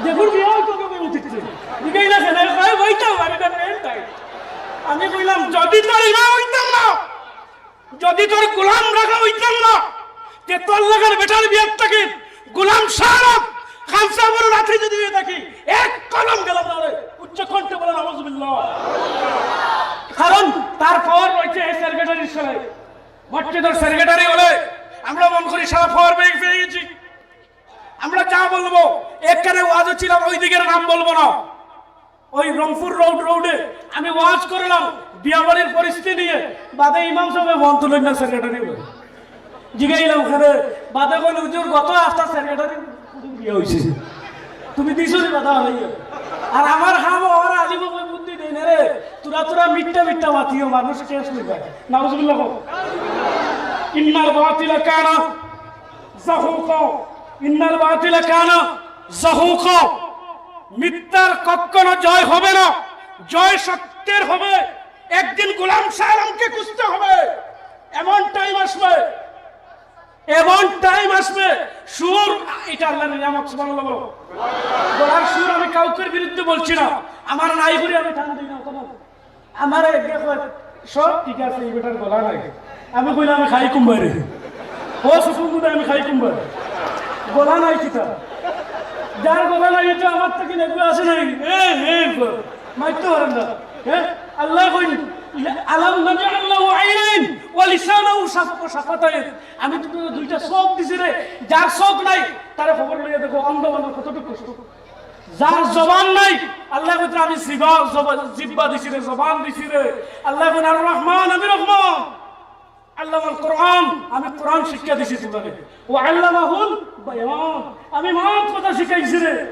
দেখুন বিয়া হইতো কেউ মুতিচ্ছে। দিকেই না কেন? ভাই বইতাম আমি, তাই। আমি কইলাম, যদি তোর ইমাম হইতাম না, যদি তোর গোলাম রাখা হইতাম না, তে তোর লাখান বেটার বিয়ার থাকি গোলাম শাহ আলম খান সাহেবের লাঠি যদি হয়ে থাকি, এক কলম গেলাম না রে। উচ্চ কণ্ঠে বলেন, "নাউজুবিল্লাহ।" কারণ তার পাওয়ার রয়েছে এই সেক্রেটারির সাথে। মসজিদের সেক্রেটারি হলে আমরা মনে করি সারা পাওয়ার পেয়ে, পেয়ে গেছি। আমরা যা বলবো, এখানে ওয়াজও ছিলাম, ওই দিকের নাম বলবো না। ওই রংপুর রোড, রোডে আমি ওয়াজ করলাম বিয়াবাড়ির পরিস্থিতি নিয়ে, বাদে ইমাম সাহেব ফোন তুলেন না, সেক্রেটারি বলে। জিগাইলাম, "কেনে?" বাদে বলে, "হুজুর, গত হাপ্তা সেক্রেটারি বিয়া হইছে, তুমি দিছো নি বাধা হইয়া?" আর আমার হাম ওরা আলিম কই বুদ্ধি দেই না রে, তোরা তোরা মিথ্যা মিথ্যা মাতিও, মানুষ কেস নিবে। নাউজুবিল্লাহ। ইন্নাল বাতিলা কানা জাহুকা, ইন্নাল বাতিলা কানা জাহুকা। মিথ্যার কখনো জয় হবে না, জয় সত্যের হবে। একদিন গোলাম শাহ আলমকে খুঁজতে হবে। এমন টাইম আসবে, এমন টাইম আসবে, সুর, এটা আল্লাহর নিয়ামত, সুবহানাল্লাহ বলো। গলার সুর আমি কাউকের বিরুদ্ধে বলছি না, আমার নাই করে আমি টান দিই না, কোনো আমার এক দেখো, সব ঠিক আছে, এই বেটার গলা নাই। আমি কইলাম, "আমি খাই কুম্বারে।" ও সুকুন বুঝে আমি খাই কুম্বারে। গলা নাই কিতা? যার গলা নাই, এটা আমার থেকে নেবে আছে নাই? এ, এ, মারতে পারেন না। হ্যাঁ? আল্লাহ কইন, "আলাম নাজআল লাহু আইনাইন ওয়া লিসানাহু শাফ-, ওয়া শাফাতাইন।" আমি তো তোর দুইটা চোখ দিছি রে, যার চোখ নাই, তারা খবর লইয়া দেখো, অন্ধ মানুষ কতটুকু কষ্ট। যার জবান নাই, আল্লাহ কইতে আমি জিবা, জবা-, জিব্বা দিছি রে, জবান দিছি রে। আল্লাহ কইন, "আর রহমান, আমি রহমান।" আল্লামাল কোরআন, আমি কোরআন শিক্ষা দিছি তোমাকে। ওয়া আল্লামাহুল বায়ান, আমি মাত কথা শিখাইছি রে।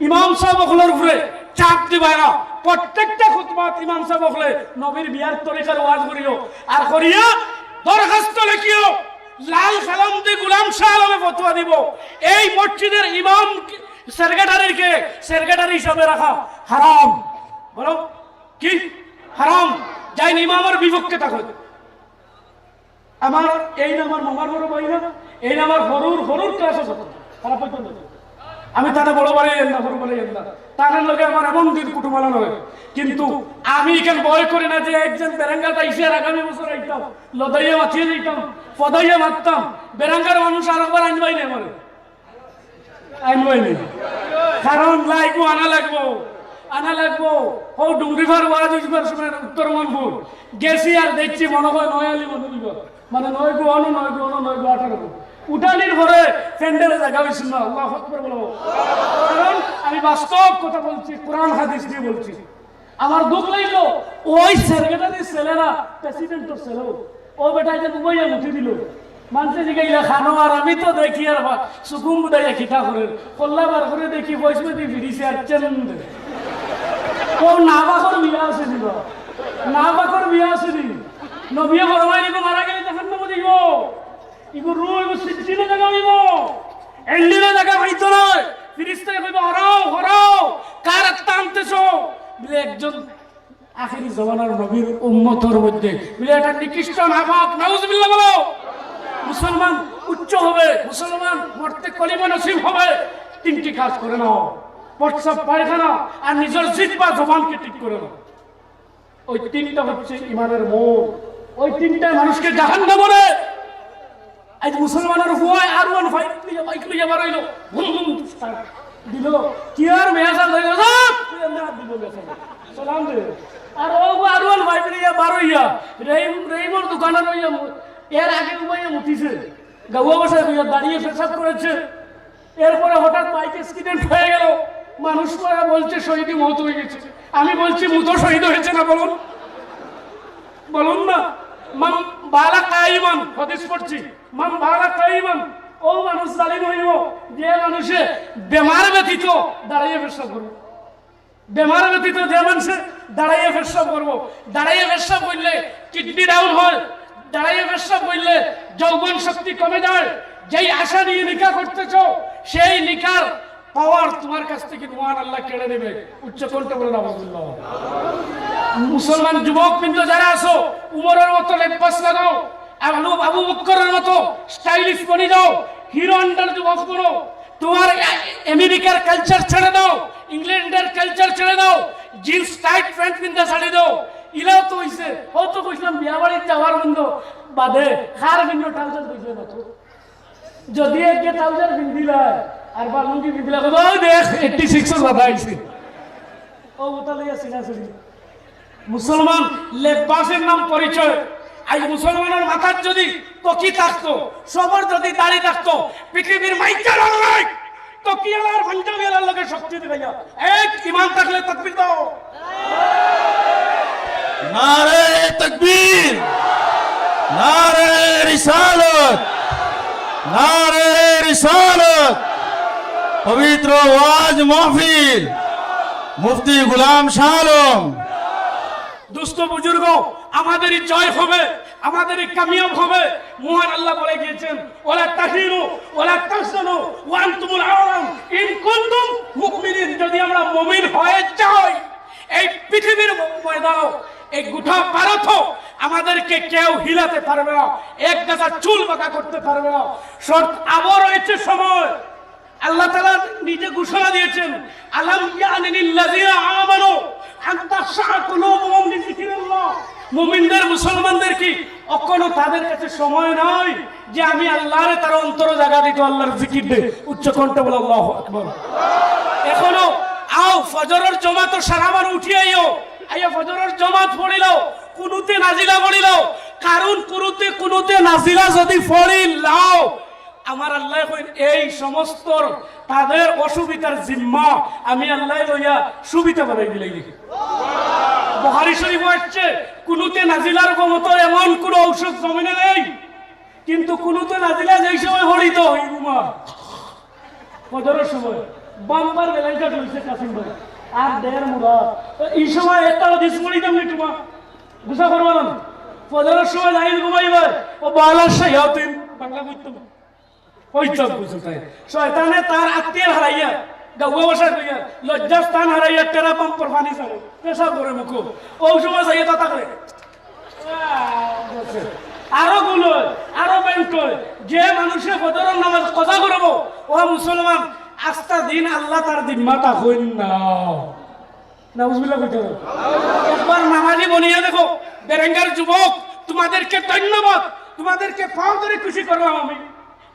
ইমাম সাহেব অকলর উপরে চাপ দিবায় না। প্রত্যেকটা খুতবাত ইমাম সাহেব অকলে নবীর বিয়ার তরিকার ওয়াজ করিও। আর করিয়া দরখাস্ত লেখিও, লাল কালাম দি গোলাম শাহ আলমে ফতোয়া দিব। এই মসজিদের ইমাম সেক্রেটারির কে সেক্রেটারি হিসাবে রাখা হারাম। বলো, কি হারাম? যাইন ইমামর বিপক্ষে থাকো। আমার এই না আমার মামার বড় ভাই না, এই না আমার হরুর, হরুর ক্লাসে পড়তো, খারাপ হইতো না। আমি তারা বড় বানাই না, হরু বানাই না, তাদের লগে আমার এমন দিন কুটুমালা নয়। কিন্তু আমি এখানে ভয় করি না যে একজন বেরাঙ্গাত আইসে আর আগামী বছর আইতাম, লদাইয়া মাতিয়ে দিতাম, ফদাইয়া মারতাম, বেরাঙ্গার মানুষ আর একবার আনবাই না আমার। আনবাই না। কারণ লাগবো, আনা লাগবো, আনা লাগবো। ও ডুংরিফার ওয়াজ হইবার সময় উত্তর মনপুর গেছি আর দেখছি মনে হয় নয় আলি মনে দিব। মানে নয় গো অনো, নয় গো অনো, নয় গো আঠারো গো। উঠানির পরে প্যান্ডেলে জায়গা হইছিল না। আল্লাহু আকবার বলো। কারণ আমি বাস্তব কথা বলছি, কোরআন হাদিস দিয়ে বলছি। আমার দুঃখ লাগলো, ওই সেক্রেটারির ছেলে না, প্রেসিডেন্টর ছেলে। ও বেটা যে বুবাইয়া মুঠি দিল। মানষে জিগাইলা, "খানো আর আমি তো দেখি আর বা-, সুকুম বুদাইয়া কিতা করে।" কল্লা বার করে দেখি, পয়সা দিয়ে ফিরিছে আর চেন দে। ও না বাকর বিয়া আছে নি বা? না বাকর বিয়া আছে নি? নবিয়ে ফরমাইন, "ইগু মারা গেলে জাহান্নামো যাইবো। ইগু রুহ, ইগু সিজ্জিনে জায়গা হইবো। এন্ডিনে জায়গা হইতো নয়।" ফিরিস্তায় কইবো, "হরাও, হরাও, কার আত্মা আনতেছো?" বলে, "একজন আখেরি জমানার নবীর উম্মতর মধ্যে।" বলে, "এটা নিকৃষ্ট নাপাক।" নাউজুবিল্লাহ বলো। মুসলমান উচ্চ হবে, মুসলমান মরতে কলিমা নসিব হবে, তিনটি কাজ করে নাও, প্রস্রাব, পায়খানা আর নিজের জিহ্বা, জবানকে ঠিক করে নাও। ওই তিনটা হচ্ছে ইমানের মূল। ওই তিনটায় মানুষকে জাহান্নামে নেয়। আজ মুসলমানের হুয়ায় আর ওয়ান ফাইভ লইয়া, বাইক লইয়া বার হইলো, ভুম ভুম start দিল। কি আর মেয়াজাল হইলো, "রাত!" তুই এমনি হাত দিল মেয়াজাল। সালাম দে। আর ও আর ওয়ান ফাইভ লইয়া বার হইয়া, রহিম, রহিমর দোকানে রইয়া মু-, এর আগে উবাইয়া মুতিছে। গাউয়া ভাষায় কইয়া দাঁড়িয়ে পেশাব করেছে। এরপরে হঠাৎ বাইক অ্যাক্সিডেন্ট হয়ে গেল, মানুষ পরে বলছে শহীদি মত হয়ে গেছে। আমি বলছি, মুতো শহীদ হয়েছে না বলুন, বলুন না। মান বালা কাইমান, হাদিস পড়ছি, মান বালা কাইমান, ও মানুষ জালিম হইব যে মানুষে বেমার ব্যতীত দাঁড়াইয়া পেশাব করবে। বেমার ব্যতীত যে মানুষে দাঁড়াইয়া পেশাব করবো, দাঁড়াইয়া পেশাব করলে কিডনি ডাউন হয়, দাঁড়াইয়া পেশাব করলে যৌবন শক্তি কমে যায়, যেই আশা নিয়ে নিকা করতেছ, সেই নিকার পাওয়ার তোমার কাছ থেকে মহান আল্লাহ কেড়ে নেবে। উচ্চ কণ্ঠে বলে নাউজুবিল্লাহ। মুসলমান যুবকবৃন্দ যারা আছো, উমরের মতো লেবাস লাগাও, আর আবু আবু বক্করের মতো স্টাইলিশ বনি যাও, হিরো হন্ডার যুবক বনো। তোমার আ-, আমেরিকার কালচার ছেড়ে দাও, ইংল্যান্ডের কালচার ছেড়ে দাও, জিন্স টাইট প্যান্ট পিন্দা ছাড়ি দাও। ইলাও তো হইছে, ও তো কইছিলাম বিয়া বাড়িত যাওয়ার বন্ধ বাদে, কার ভিন্ন ট্রাউজার বুঝবে না তো। যদি একে ট্রাউজার পিন্দিলায় আর বা লুঙ্গি পিন্দিলায়, কইবা, "ওই দেখ, এইটটি সিক্স এর বাধা আইছে।" ও ওটা লইয়া সিনা সিনি। মুসলমান লেবাসের নাম পরিচয়। আজ মুসলমানের মাথার যদি টুপি থাকতো, সবার যদি দাড়ি থাকতো, পৃথিবীর মাইকের আল্লাহ টুপিওয়ালার পাঞ্জাবিওয়ালার লগে শক্তি দিবে না। এক ইমান থাকলে তকবীর দাও। নারে তকবীর, নারে রিসালত, নারে রিসালত, পবিত্র ওয়াজ মাহফিল, মুফতি গোলাম শাহ আলম। দোস্ত বুজুর্গ, আমাদেরই জয় হবে, আমাদেরই কামিয়াব হবে। মহান আল্লাহ বলে গিয়েছেন, "ওয়ালা তাহিনু ওয়ালা তাহজানু ওয়া আনতুমুল আ'লাউনা ইন কুনতুম মুমিনিন।" যদি আমরা মুমিন হয়ে যাই, এই পৃথিবীর ময়দানও, এই গোটা ভারতও আমাদেরকে কেউ হিলাতে পারবে না, এক গাছা চুল বাঁকা করতে পারবে না। শর্ত আবার রয়েছে সময়। আল্লাহ তাআলা নিজে ঘোষণা দিয়েছেন, "আলাম ইয়ানি লিল্লাযিনা আমানু আন তাখশাআ কুলুবুহুম লিযিকরিল্লাহ।" মুমিনদের, মুসলমানদের কি এখনো তাদের কাছে সময় নাই যে আমি আল্লাহরে তার অন্তরে জায়গা দিত আল্লাহর জিকির দে? উচ্চ কণ্ঠে বলো, "আল্লাহু আকবার।" এখনো আও, ফজরের জমাত সারা বার উঠি আইও, আইয়া ফজরের জমাত পড়িলাও, কুনুতে নাজিলা পড়িলাও, কারণ কুনুতে, কুনুতে নাজিলা যদি পড়িলাও, আমার আল্লাহ কইন, এই সমস্ত তাদের অসুবিধার জিম্মা আমি আল্লাহ লইয়া সুবিধা বানাই দিলাই। বুখারী শরীফ আসছে, কুনুতে নাজিলার মতো এমন কোনো ঔষধ জমিনে নেই, কিন্তু কুনুতে নাজিলা যেই সময় হরিত হই ঘুমা, ফজরের সময় বাম্পার বেলাইটা চলছে কাসিম ভাই, আর দেড় মুরা। তো এই সময় একটা হাদিস পড়ি তেমনি তোমার গুসা করবো না। ফজরের সময় যাই ঘুমাইবার, ও বালা শায়াতিন, বাংলা বুঝতাম। ওই চোখ বুঝতে তাই। শয়তানে তার আত্মীয় হারাইয়া, গাউয়া ভাষা কইয়া, লজ্জাস্থান হারাইয়া, টেরা পাম্পর পানি ছাড়ে, পেশাব করে মুখো। ওই সময় যাইয়া তা তাকলে। আরো গুণ হয়, আরো ব্যাংক হয়। যে মানুষে ফজরের নামাজ কাজা করবো, ও মুসলমান, আস্তা দিন আল্লাহ তার জিম্মাটা হইন না। নাউজুবিল্লাহ কইতে হবে। একবার নামাজি বনিয়া দেখো, বেরেঙ্গার যুবক, তোমাদেরকে ধন্যবাদ, তোমাদেরকে পাও ধরে খুশি করলাম আমি।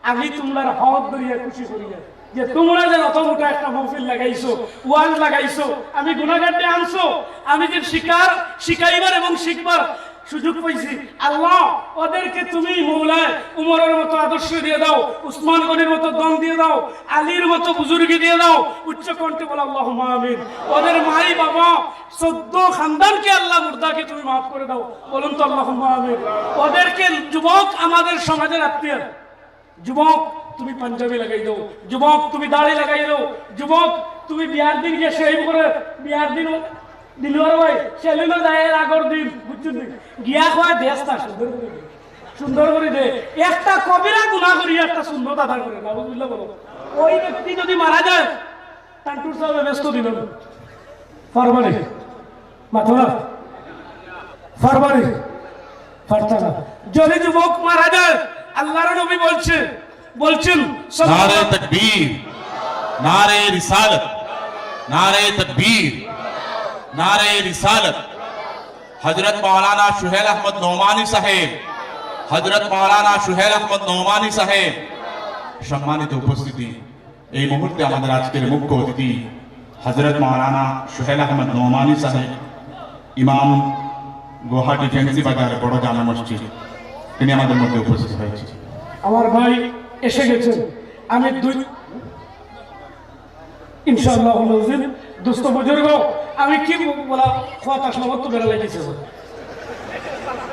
আমি তোমরার হক ধরিয়া খুশি করিয়া যে তোমরা যে অত মোটা একটা মহফিল লাগাইছো, ওয়াজ লাগাইছো, আমি গুনাহগারকে আনছো, আমি যে শিকার, শিখাইবার এবং শিখবার সুযোগ পাইছি। আল্লাহ, ওদেরকে তুমি মৌলায় উমরের মতো আদর্শ দিয়ে দাও, উসমান গনির মতো দম দিয়ে দাও, আলীর মতো বুজুর্গি দিয়ে দাও। উচ্চ কণ্ঠে বলো, "আল্লাহুম্মা আমিন।" ওদের মাই বাবা, চোদ্দ খানদানকে আল্লাহ মুর্দাকে তুমি মাফ করে দাও। বলুন তো, "আল্লাহুম্মা আমিন।" ওদেরকে যুবক আমাদের সমাজের আত্মীয়, যুবক, তুমি পাঞ্জাবি লাগাই দাও, যুবক, তুমি দাড়ি লাগাই দাও, যুবক, তুমি বিয়ার দিন গিয়া শেভ করে, বিয়ার দিন দিলওয়ার ভাই সেলুনে যায় এর আগর দিন, বুঝছেন নি? গিয়া কয়, "দেশ না সুন্দর করে দে, সুন্দর করে দে।" একটা কবিরা গুনাহ করি, একটা সুন্নত আদায় করে, নাউজুবিল্লাহ বলো। ওই ব্যক্তি যদি মারা যায়, তান্টুর সাহেব ব্যস্ত দিল, পারবা নি? মাথা না? পারবা নি? পারতা না। যদি যুবক মারা যায়, আল্লাহর নবী বলছে, বলছেন, নারে তকবীর, নারে রিসালত, নারে তকবীর, নারে রিসালত। হযরত মাওলানা সুহেল আহমদ নোমানী সাহেব, হযরত মাওলানা সুহেল আহমদ নোমানী সাহেব, সম্মানিত উপস্থিতি, এই মুহূর্তে আমাদের আজকের মুখ্য অতিথি হযরত মাওলানা সুহেল আহমদ নোমানী সাহেব, ইমাম গুয়াহাটি ফেন্সি বাজার বড় জামে মসজিদ, তিনি আমাদের মধ্যে উপস্থিত হয়েছেন। আমার ভাই এসে গেছেন, আমি দুই, ইনশাআল্লাহ, দোস্ত বুজুর্গ, আমি কি বলা, কথা সমস্ত বেড়া লাগিয়েছে।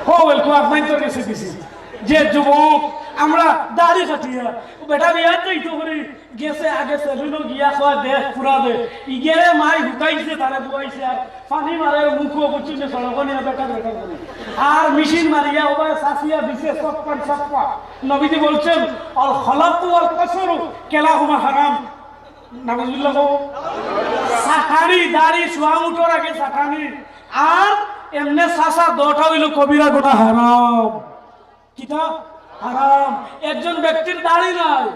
হো, ওয়েলকাম, আপনার তো গেছে দিছি। যে যুবক আমরা দাড়ি কাটিয়া, ও বেটা বিয়াত যাইতো করি, গেছে আগে সেলুনো গিয়া কয় দেখ পুরা দে, ইগেরে মাই হুকাইছে, তারে বুয়াইছে, আর পানি মারে মুখো বুঝছইন নি, সড়কো নিয়া বেটা বেটা করে। আর মেশিন মারিয়া ওবায় সাফিয়া দিছে, সফান সফা। নবীজি বলছেন, "আল খলাকু ওয়াল কাসরু কিলাহুমা হারাম।" নাউজুবিল্লাহ কও। সাটানি, দাড়ি চুয়ান উঠর আগে সাটানি। আর এমনে চাচা দোটা অইলো কবিরা গুনাহ, হারাম। কিতা? হারাম। একজন ব্যক্তির দাড়ি নাই,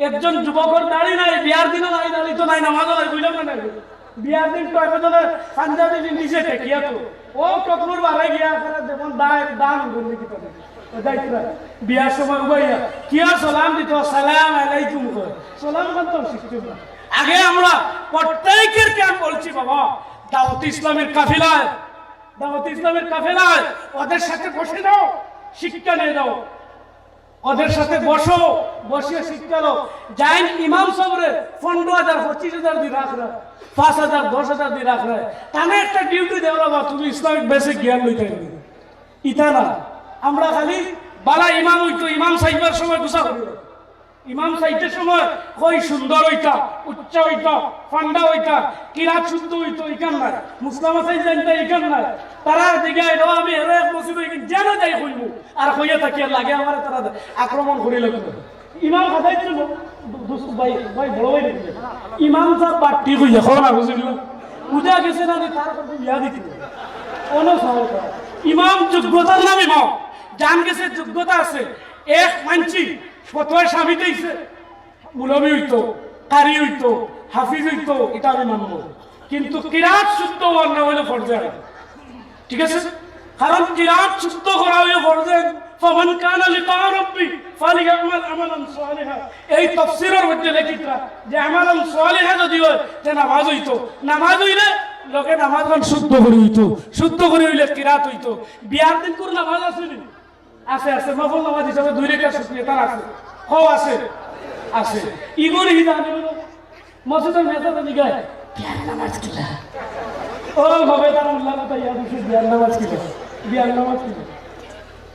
একজন যুবকর দাড়ি নাই, বিয়ার দিনও নাই, দাড়ি তো নাই, নামাজও নাই, বুঝলাম না নাই। বিয়ার দিন তো একজনে পাঞ্জাবি পিন্দিছে ঠেকিয়া তো। ও টকলুর বারে গিয়া আছে না, যেমন দায়, দান উঠবে কি পাবে। ও যাইতে পারে। বিয়ার সময় উবাইয়া, কিয়া সালাম দিত, "সালাম আলাইকুম" কয়। সালাম খান তো শিখতে না। আগে আমরা প্রত্যেকেরকে আমি বলছি, বাবা, দাওয়াতে ইসলামের কাফেলায়, দাওয়াতে ইসলামের কাফেলায় ওদের সাথে বসে যাও, শিক্ষা নিয়ে যাও। ওদের সাথে বসো, বসিয়া শিক্ষা লও। যাইন ইমাম সাবরে পনেরো হাজার, পঁচিশ হাজার দি রাখরা, পাঁচ হাজার, দশ হাজার দি রাখরা। তানে একটা ডিউটি দেও, "বাবা, তুমি ইসলামিক বেসিক জ্ঞান লইতে হইবে।" ইতা না, আমরা খালি বালা ইমাম অইতো, ইমাম সাইবার সময় গুছা করি। ইমাম সাইবার সময় কই সুন্দর অইতা, উচ্চা অইতা, ফান্ডা অইতা, কিরাত শুদ্ধ অইতো, ইখান নাই। মুসলামা সাইজ জানতা, ইখান নাই। তারার দিকে আইলো, আমি এর এক মসজিদ অই, যেন যাই কইমু। আর কইয়া থাকি আর লাগে আমার তারা আক্রমণ করি লাগবে। ইমাম খাদাই ছিল, দু-, দুস-, ভাই, ভাই, বড় ভাই দেখলে। ইমাম সাব বাট্টি কইয়া, কও না, বুঝলি? বুঝা গেছে না যে তার উপর ইয়া দিতে। কোনো সমস্যা নাই। ইমাম যোগ্যতার নাম ইমাম। জান গেছে যোগ্যতা আছে। এক মানছি, ফতোয়া স্বামী দিছে। মৌলভী অইতো, কারি অইতো, হাফিজ অইতো, ইটা আমি মানবো। কিন্তু কিরাত শুদ্ধ অওয়ার নাম অইলো ফরজে আইন। ঠিক আছে? কারণ কিরাত শুদ্ধ করা অইলো ফরজে আইন। "ফামান কানা লিকা রাব্বি ফালিয়ামাল আমালান সালিহা।" এই তাফসীরর মধ্যে লেখিতরা যে আমালান সালিহা যদি অয়, তে নামাজ অইতো। নামাজ অইলে লগে নামাজ খান শুদ্ধ করি অইতো। শুদ্ধ করি অইলে কিরাত অইতো। বিয়ার দিন কুর নামাজ আছে নি? আছে, আছে। নফল নামাজ হিসাবে দুই রেকাত শুকরিয়া তার আছে। কও আছে? আছে। ইগরি হি জানে না। মসজিদর মেসাবে জিগায়, "বিয়ার নামাজ কিলা?" ও, হবে তার উল্লা কথা, ইয়া দিছে, "বিয়ার নামাজ কিলা? বিয়ার নামাজ কিলা?"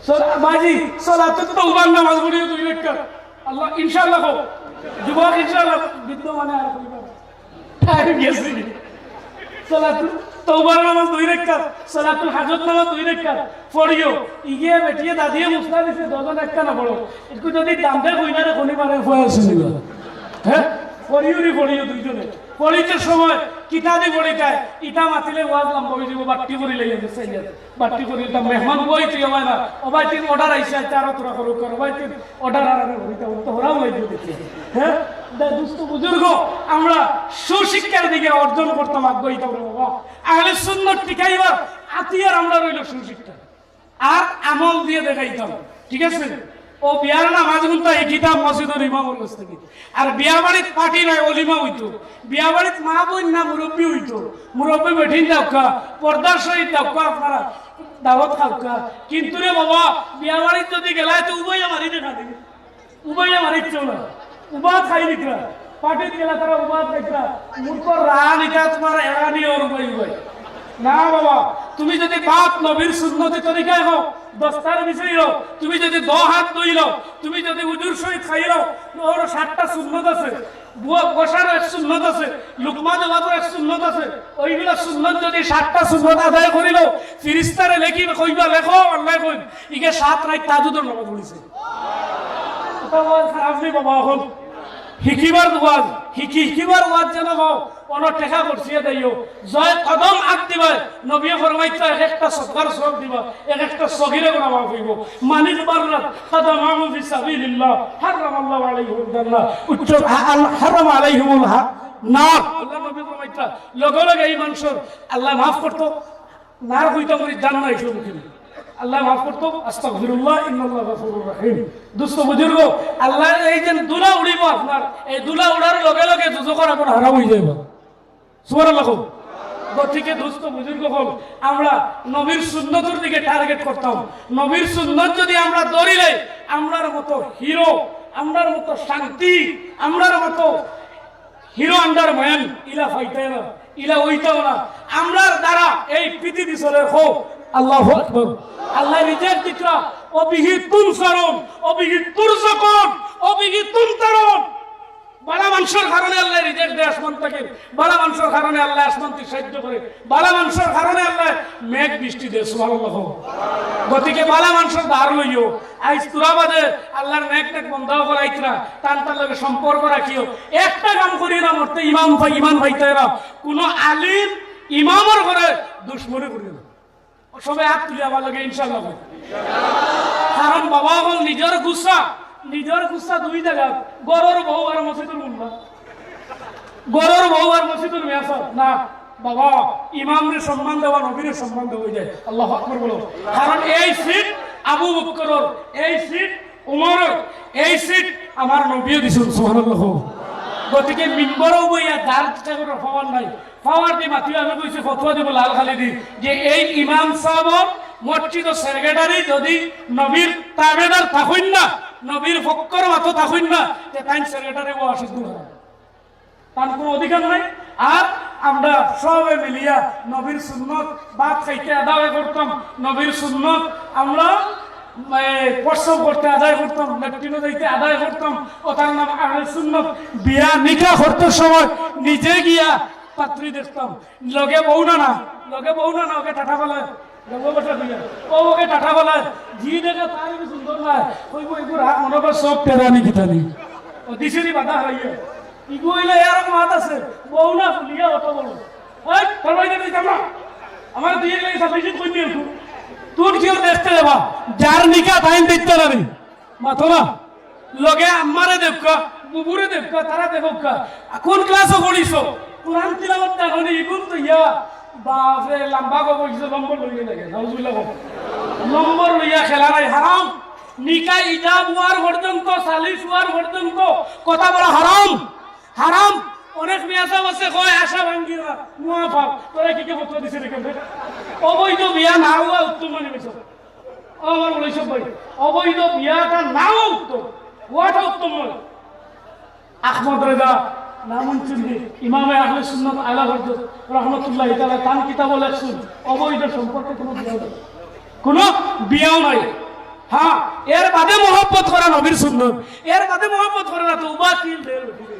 সলা-, বাজি, সলাতুত তওবার নামাজ পড়িও দুই রেকাত। আল্লাহ, ইনশাআল্লাহ কও। যুবক, ইনশাআল্লাহ। বৃদ্ধ মানে আর কইবা না। টাইম গেছে। সলাতুল তওবার নামাজ দুই রাকাত, সলাতুল হাজত নামাজ দুই রাকাত। পড়িও, ইগে বেটিয়ে দাদিয়ে মুসলা দিছে, দুইজন একটা না পড়ো। একটু যদি দামটা কই না রে, কোনি মারে ফুয়া শুনিবা। হ্যাঁ? পড়িও রে, পড়িও দুইজনে। পড়িতে সময় কিতা দি পড়িতায়, ইটা মাতিলে ওয়াজ লম্বা অই যাইবো, বাট্টি করি লইয়া গেছে ইয়া। বাট্টি করি ইটা মেহমান বই তুই আমায় না। ও ভাই, তিন অর্ডার আইছে, আইতে আরো তোরা করুক কর। ও ভাই, তিন অর্ডার আর আমি হইতে হইতে হরাও লাগবে দেখি। হ্যাঁ? দে-, দুস্থ বুজুর্গ, আমরা সুশিক্ষার দিকে অর্জন করতাম আগ্রহী তো বাবা। আহলে সুন্নত টিকাইবার আতিয়ার আমরা রইল সুশিক্ষা। আর আমল দিয়ে দেখাইতাম। ঠিক আছে? ও বিয়ার নামাজ গুনতা হিকিতাম মসজিদর ইমামর কাছ থেকে। আর বিয়া বাড়িত পার্টি নাই, অলিমা হইতো। বিয়া বাড়িত মা বইন না মুরব্বি হইতো। মুরব্বি বেঠিন যাউক্কা, পর্দার সহিত যাউক্কা আপনারা। দাওয়াত খাউক্কা। কিন্তু রে বাবা, বিয়া বাড়িত যদি গেলায় তো উবাইয়া মারি দেখা দিবি। উবাইয়া মারিচ্ছেও না। উবাত খাই নিকরা। পার্টিত গেলা তারা উবাত খাইতরা। মুরব্বর রান ইটা তোমার এড়ানি ওর উবাই উবাই। না বাবা, তুমি যদি বাপ নবীর সুন্নতি তরিকায় হও, দস্তার বিছাই লও, তুমি যদি দ হাত ধুই লও, তুমি যদি উজুর সহিত খাই লও, ওর সাতটা সুন্নত আছে। বুয়া বসার এক সুন্নত আছে, লুকমা দেওয়ার এক সুন্নত আছে। ওইগুলা সুন্নত যদি সাতটা সুন্নত আদায় করিল, ফিরিস্তারে লেখি কইবা, "লেখো, আল্লাহ কইন, ইগে সাত রাইত তাহাজ্জুদর নামাজ পড়িছে।" ওটা ওয়াজ খারাপ নি বাবা, এখন হিকিবার ওয়াজ, হিকি, হিকিবার ওয়াজ যেন হও, অনো টেকা করছিয়া দেইও। জয় কদম আগ দিবায়, নবী ফরমাইতা এক একটা সদকার সওয়াব দিবা, এক একটা সগিরে গুনাহ মাফ হইব। মানিক বাররাত কাদামাহু ফি সাবিলিল্লাহ, হারামাল্লাহু আলাইহিল জান্নাহ। উচ্চ, আ-, আল-, হারাম আলাইহিমুল হা-, নার। আল্লাহ নবী ফরমাইতা, লগে লগে এই মানুষর আল্লাহ মাফ করতো, নার হইতা করি জান্নাত আইসো মুখে। আল্লাহ মাফ করতো, আস্তাগফিরুল্লাহ, ইন্নাল্লাহ গাফুরুর রহিম। দুস্থ বুজুর্গ, আল্লাহ এই যে ধুলা উড়িব আপনার, এই ধুলা উড়ার লগে লগে দুজখর আগুন হারাম হয়ে যাইব। সুবহানাল্লাহ কও। গতিকে দুস্থ বুজুর্গ হল, আমরা নবীর সুন্নতর দিকে টার্গেট করতাম। নবীর সুন্নত যদি আমরা ধরিলে, আমরার মতো হিরো, আমরার মতো শান্তি, আমরার মতো হিরো আন্ডার ম্যান, ইলা ফাইতায় না, ইলা ওইটাও না। আমরার দ্বারা এই পৃথিবী চলে হোক, আল্লাহু আকবার। আল্লায় রিজিক দিতরা, "ওয়া বিহি তুনসারুন, ওয়া বিহি তুরযাকুন, ওয়া বিহি তুমতারুন।" বালা মানষর কারণে আল্লায় রিজিক দেয় আসমান থাকি, বালা মানষর কারণে আল্লায় আসমান থাকি সাহায্য করে, বালা মানষর কারণে আল্লায় মেঘ বৃষ্টি দেয়। সুবহানাল্লাহ। গতিকে বালা মানষর ধার লইও, আইজ তুরা বাদে আল্লার নেক নেক বন্দা অকল আইতরা, তান তান লগে সম্পর্ক রাখিও। একটা কাম করিও না, মরতে ইমাম পাই, ইমান পাইতায় না। কুনু আলিম ইমামর ঘরে দুশমনি করিও না। সবে আত তুলি আমার লগে ইনশাআল্লাহ। কারণ বাবা অকল নিজর গুসা, নিজর গুসা দুই জাগাত, ঘরর বউ আর মসজিদর মোল্লা। ঘরর বউ আর মসজিদর মেয়াসাব না। বাবা, ইমামরে সম্মান দেওয়া, নবীরে সম্মান দেওয়া অই যায়। আল্লাহু আকবার বলো। কারণ এই সিট আবু বকরর, এই সিট উমরর, এই সিট আমার নবীয়ে দিছইন, সুবহানাল্লাহ। গতিকে মিম্বরো বইয়া যার ইচ্ছা করে পাওয়ার নাই, পাওয়ার দি মাতিও, আমি কইছি ফতোয়া দিব লাল খালি দি, যে এই ইমাম সাহেব মসজিদর সেক্রেটারি যদি নবীর তাবেদার থাকইন না, নবীর ফক্কর মাতো থাকইন না, তে তাইন সেক্রেটারি ও অসিদ্ধ হয়। তান কুনু অধিকার নাই। আর আমরা সবে মিলিয়া নবীর সুন্নত, ভাত খাইতে আদায় করতাম, নবীর সুন্নত আমরা, এ, প্রস্রাব করতে আদায় করতাম, লেট্রিনো যাইতে আদায় করতাম, ওটার নাম আহলে সুন্নত। বিয়া নিকা করতে সময় নিজে গিয়া পাত্রী দেখতাম, লগে বউ না, না, লগে বউ না, না, ওকে টাটা বলে, লগে বসে দিয়ে, ও ওকে টাটা বলে, জি দেখে তার কি সুন্দর না, ওই বউ এগুর হাত মনে করে সব টেরানি কিতানি। ও দিশারি বাধা হইয়া, ইগু অইলে এরকম হাত আছে, বউ না ফুলিয়া অত বড়। এই, তোর বাড়িতে দিতাম না। আমার দিয়ে গেলে সাবমিশন কই নিয়ে একটু। তুই কেউ দেখতে যাবা, যার নিকা তাইন দেখতে পারি। মাতো না। লগে আম্মারে দেখবা, বুবুরে দেখবা, তারা দেখবা। কোন ক্লাসে পড়িছো? কোরআন তিলাওয়াত জানো নি? ইগুন তো ইয়া, বাপরে, লম্বা গো বইছে, নম্বর লইয়া লাগে। নাউজুবিল্লাহ গো। নম্বর লইয়া খেলা নাই, হারাম। নিকা ইজাব হওয়ার পর্যন্ত, সালিশ হওয়ার পর্যন্ত কথা বলা হারাম। হারাম। অনেক মিয়াসাব আছে, কয় আশা ভাঙ্গিরা, মুয়া পাপ। তোরা কি কে ফতোয়া দিছে রে কেমনে? অবৈধ বিয়া না হওয়া উত্তম মনে হইছে। ও আমার বলে সব ভাই, অবৈধ বিয়াটা নাও উত্তম, হওয়াটা উত্তম নয়। আহমদ রেজা নামুন চিনবি, ইমামে আহলে সুন্নত আলা হজরত রহমতুল্লাহ তাআলা তান কিতাবও লেখছইন, অবৈধ সম্পর্কে কোনো বিয়া নাই, কোনো বিয়াও নাই। হ্যাঁ, এর বাদে মহব্বত করা নবীর সুন্নত, এর বাদে মহব্বত করা না তো উবা কিল দের উঠিবে।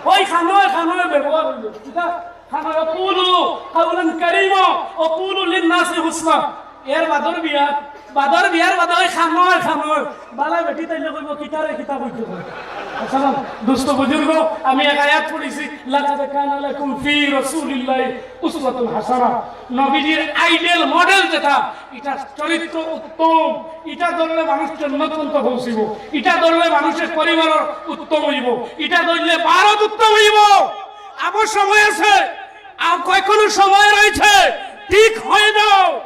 ওই খানোয় খানোয় ব্যবহার হইল, কিতা খানোয় কুলু কাউলান কারীমা ওয়া কুলু লিন নাসি হুসনা। এর বাদর বিয়া, বাদর বিয়ার বাদে ওই খানোয় খানোয় বালা বেটি তাইলে কইব কিতারে কিতা কইতে কয়। আসসালাম, দোস্ত বুজুর্গ, আমি এক আয়াত পড়ছি, লাকাদ কানা লাকুম ফি রাসূলিল্লাহি উসওয়াতুন হাসানা। নবীজির আইডল মডেল যেটা, এটা চরিত্র উত্তম, এটা ধরলে মানুষ জন্নত পর্যন্ত পৌঁছিব, এটা ধরলে মানুষের পরিবার উত্তম হইব, এটা ধরলে ভারত উত্তম হইব। আবার সময় আছে, আর কখনো সময় রয়েছে, ঠিক হয়ে যাও,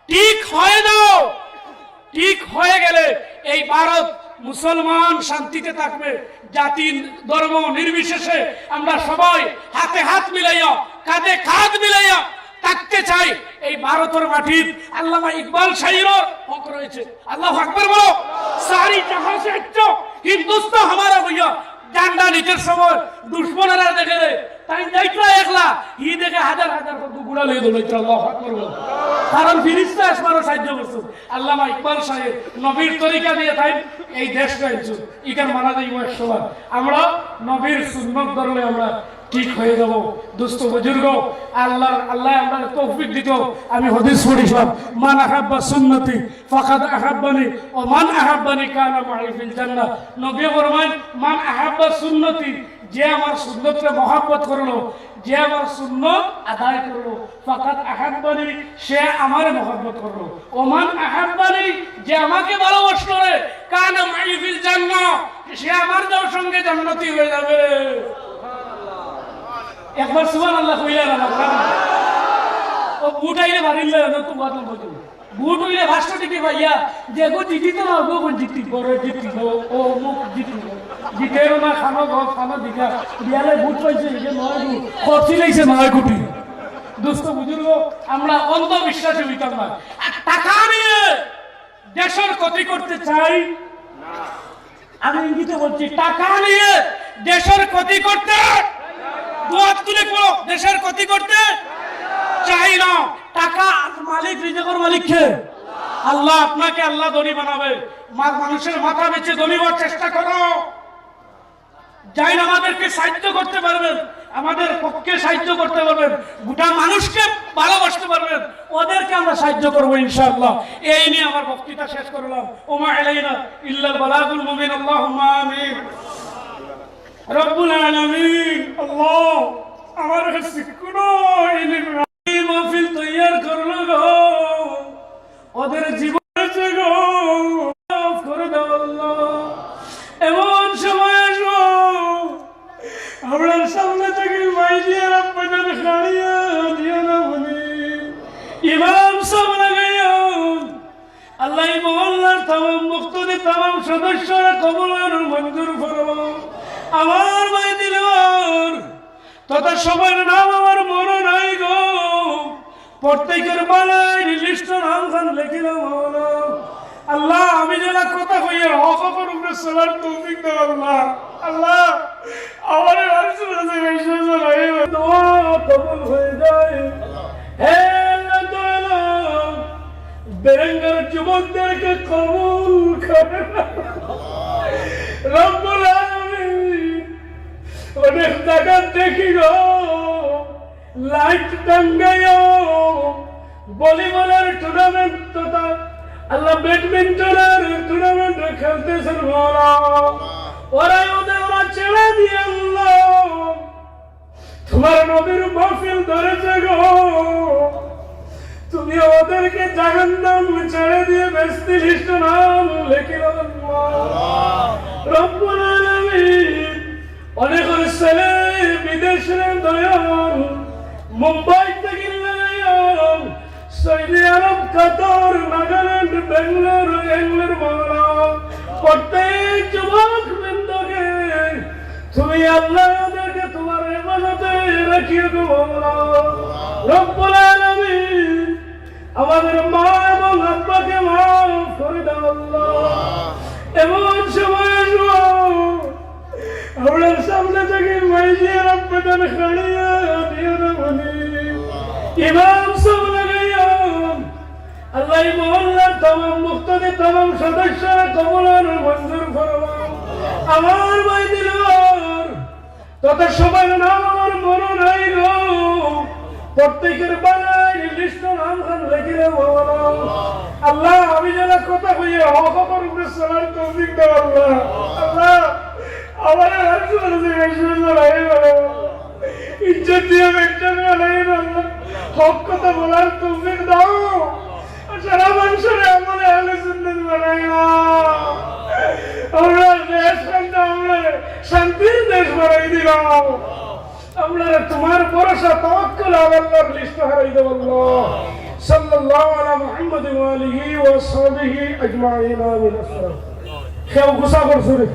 ঠিক হয়ে যাও। ঠিক হয়ে গেলে এই ভারত মুসলমান শান্তিতে থাকবে। জাতি ধর্ম নির্বিশেষে আমরা সবাই হাতে হাত মিলাইয়া, কাঁধে কাঁধ মিলাইয়া থাকতে চাই। এই ভারতের মাটিত আল্লামা ইকবাল শাহীরর হক রয়েছে। আল্লাহু আকবার বলো। সারি জাহাঁ সে আচ্ছা হিন্দুস্তান হামারা ভইয়া। ঝান্ডা নিতে সময় দুশমনেরা দেখে রে, তাই যাইতরা একলা, হি দেখে হাজার হাজার করে গুড়া লইয়া দৌড়াইতরা। আল্লাহু আকবার বলো। কারণ ফিরিস্তা আসমানও সাহায্য করছে। আল্লামা ইকবাল সাহেব নবীর তরিকা দিয়ে তাই এই দেশ আনছে। ইকার মানা যাইব একশো বার। আমরা নবীর সুন্নত ধরলে আমরা ঠিক হয়ে যাব। দোস্ত বুজুর্গ, আল্লাহ, আল্লাহ আমরা তৌফিক দিত। আমি হাদিস পড়ছিলাম, "মান আহাব্বা সুন্নতি ফাকাদ আহাব্বানি, ওয়া মান আহাব্বানি কানা মাই ফিল জান্নাহ।" নবী ফরমান, "মান আহাব্বা সুন্নতি", যে আমার সুন্নতরে মহব্বত করলো, যে আমার সুন্নত আদায় করলো, ফাকাদ আহাব্বানি, সে আমারে মহব্বত করলো। ওমান আহাব্বানি, যে আমাকে ভালোবাসলো রে, কানা মাই ফিল জান্নাহ, সে আমার যাও সঙ্গে জান্নাতি হয়ে যাবে। একবার সুবহানাল্লাহ কইলা না, বাবা? ও বুট আইলে বাড়ির লাগে না, তো বাদ না বলতে। বুট হইলে পাঁচশো টিকে পাইয়া, যে গো জিতি তো না, গো বোন জিতি, বড় জিতি, ও, ও মুখ জিতি, জিতেরও না, খানো গো, খানো দিঘা, বিয়ালে বুট পাইছে, এই যে নয় গো, খরচি লাইছে নয় কোটি। দোস্ত বুজুর্গ, আমরা অন্ধবিশ্বাসে হইতাম না। আর টাকা নিয়ে দেশের ক্ষতি করতে চাই। আমি ইঙ্গিতে বলছি, টাকা নিয়ে দেশের ক্ষতি করতে, দোয়াত তুলে পড়ো, দেশের ক্ষতি করতে চাই না, টাকা মালিক, রিজিকর মালিক কে? আল্লাহ। আপনাকে আল্লাহ ধনী বানাবে। মা-, মানুষের মাথা বেচে ধনী হওয়ার চেষ্টা করো। যাইন আমাদেরকে সাহায্য করতে পারবেন, আমাদের পক্ষে সাহায্য করতে পারবেন, গোটা মানুষকে ভালোবাসতে পারবেন, ওদেরকে আমরা সাহায্য করবো ইনশাআল্লাহ। এই নিয়ে আমার বক্তৃতা শেষ করলাম। ওমা আলাইনা ইল্লাল বালাগুল মুবিন। আল্লাহুম্মা আমিন। রব্বুল আলামিন, আল্লাহ, আমার কাছে কোনো ইলিম নাই। এই মাহফিল তৈয়ার করলো গো, ওদের জীবন গো, মাফ করে দাও আল্লাহ। এমন সময় আসবো, আমরার সামনে থাকি মাইজিয়ার আব্বাজান খাড়িয়া দিও না বলি, ইমাম সাহেব লাগাইয়া আল্লাহ, এই মহল্লার তামাম মুক্তাদি, তামাম সদস্যরা কবুল আর মঞ্জুর ফরমাও। আমার ভাই দিলওয়ার তথা সবার নাম আমার মনে নাই গো, প্রত্যেকের বালাইর লিস্টে নাম খান লেখিলাও মাওলা। আল্লাহ, আমি যেলা কথা কইয়ার হক হকর উপরে চলার তৌফিক দাও আল্লাহ। আল্লাহ, আমারে আর শুনে যে বেশি জানাই দোয়া কবুল হয়ে যায়। হে আল্লাহ, দয়ালু, বেরেঙ্গার যুবকদেরকে কবুল করে। রব্বুল আলামিন, অনেক জায়গা দেখি গো, লাইট টাঙ্গাইও, ভলিবলের টুর্নামেন্ট তথা আল্লাহ ব্যাডমিন্টনের টুর্নামেন্ট খেলতেছেন মাওলা। ওরা ওদের ওরা ছেড়ে দিয়ে আল্লাহ, তোমার নবীর মাহফিল ধরেছে গো, তুমি ওদেরকে জাহান্নাম ছেড়ে দিয়ে বেহেশতি লিস্টে নাম লেখিল আল্লাহ। রব্বুল আলামিন, অনেক ছেলে বিদেশে দয়াল, মুম্বাই থেকে লইয়া সৌদি আরব, কাতার, নাগাল্যান্ড, বেঙ্গালোর, ইংল্যান্ড মাওলা, প্রত্যেক যুবক বৃন্দকে তুমি আল্লাহ ওদেরকে তোমার হেফাজতে রাখিও গো মাওলা। রব্বুল আলামিন, আমাদের মা এবং আব্বাকে মাফ করে দাও আল্লাহ। এমন সময় আসবো, আমরার সামনে থাকি মাইজিয়ার আব্বাজান খাড়িয়া দিও না বলি, ইমাম সাহেব লাগাইয়া আল্লাহ, এই মহল্লার তামাম মুক্তাদি, তামাম সদস্যরা কবুল আর মঞ্জুর ফরমাও। আমার ভাই দিলওয়ার তথা সবার নাম আমার মনে নাই গো, প্রত্যেকের বানাই লিস্টে নাম খান লেখিলে মাওলা। আল্লাহ, আমি যেলা কথা কইয়ার হক হকর উপরে চলার তৌফিক দাও আল্লাহ। আল্লাহ, আমারে আর শুনে যে বেশি জানাই ইজ্জত দিয়া বেচা বানাই আল্লাহ, হক কথা বলার তৌফিক দাও। সারা মানুষের আমলে আহলে সুন্নত বানাইও। আমরা দেশ শান্তি, আমরা শান্তির দেশ বানাই দিলাম। আমরা তোমার ভরসা, তাওয়াক্কুল আলা আল্লাহর লিস্ট হারাই দেব আল্লাহ। সাল্লাল্লাহু আলা মুহাম্মাদ ওয়া আলিহি ওয়া সাহবিহি আজমাইন। আমিন। আসসালাম। কেউ গুসা করছে রে?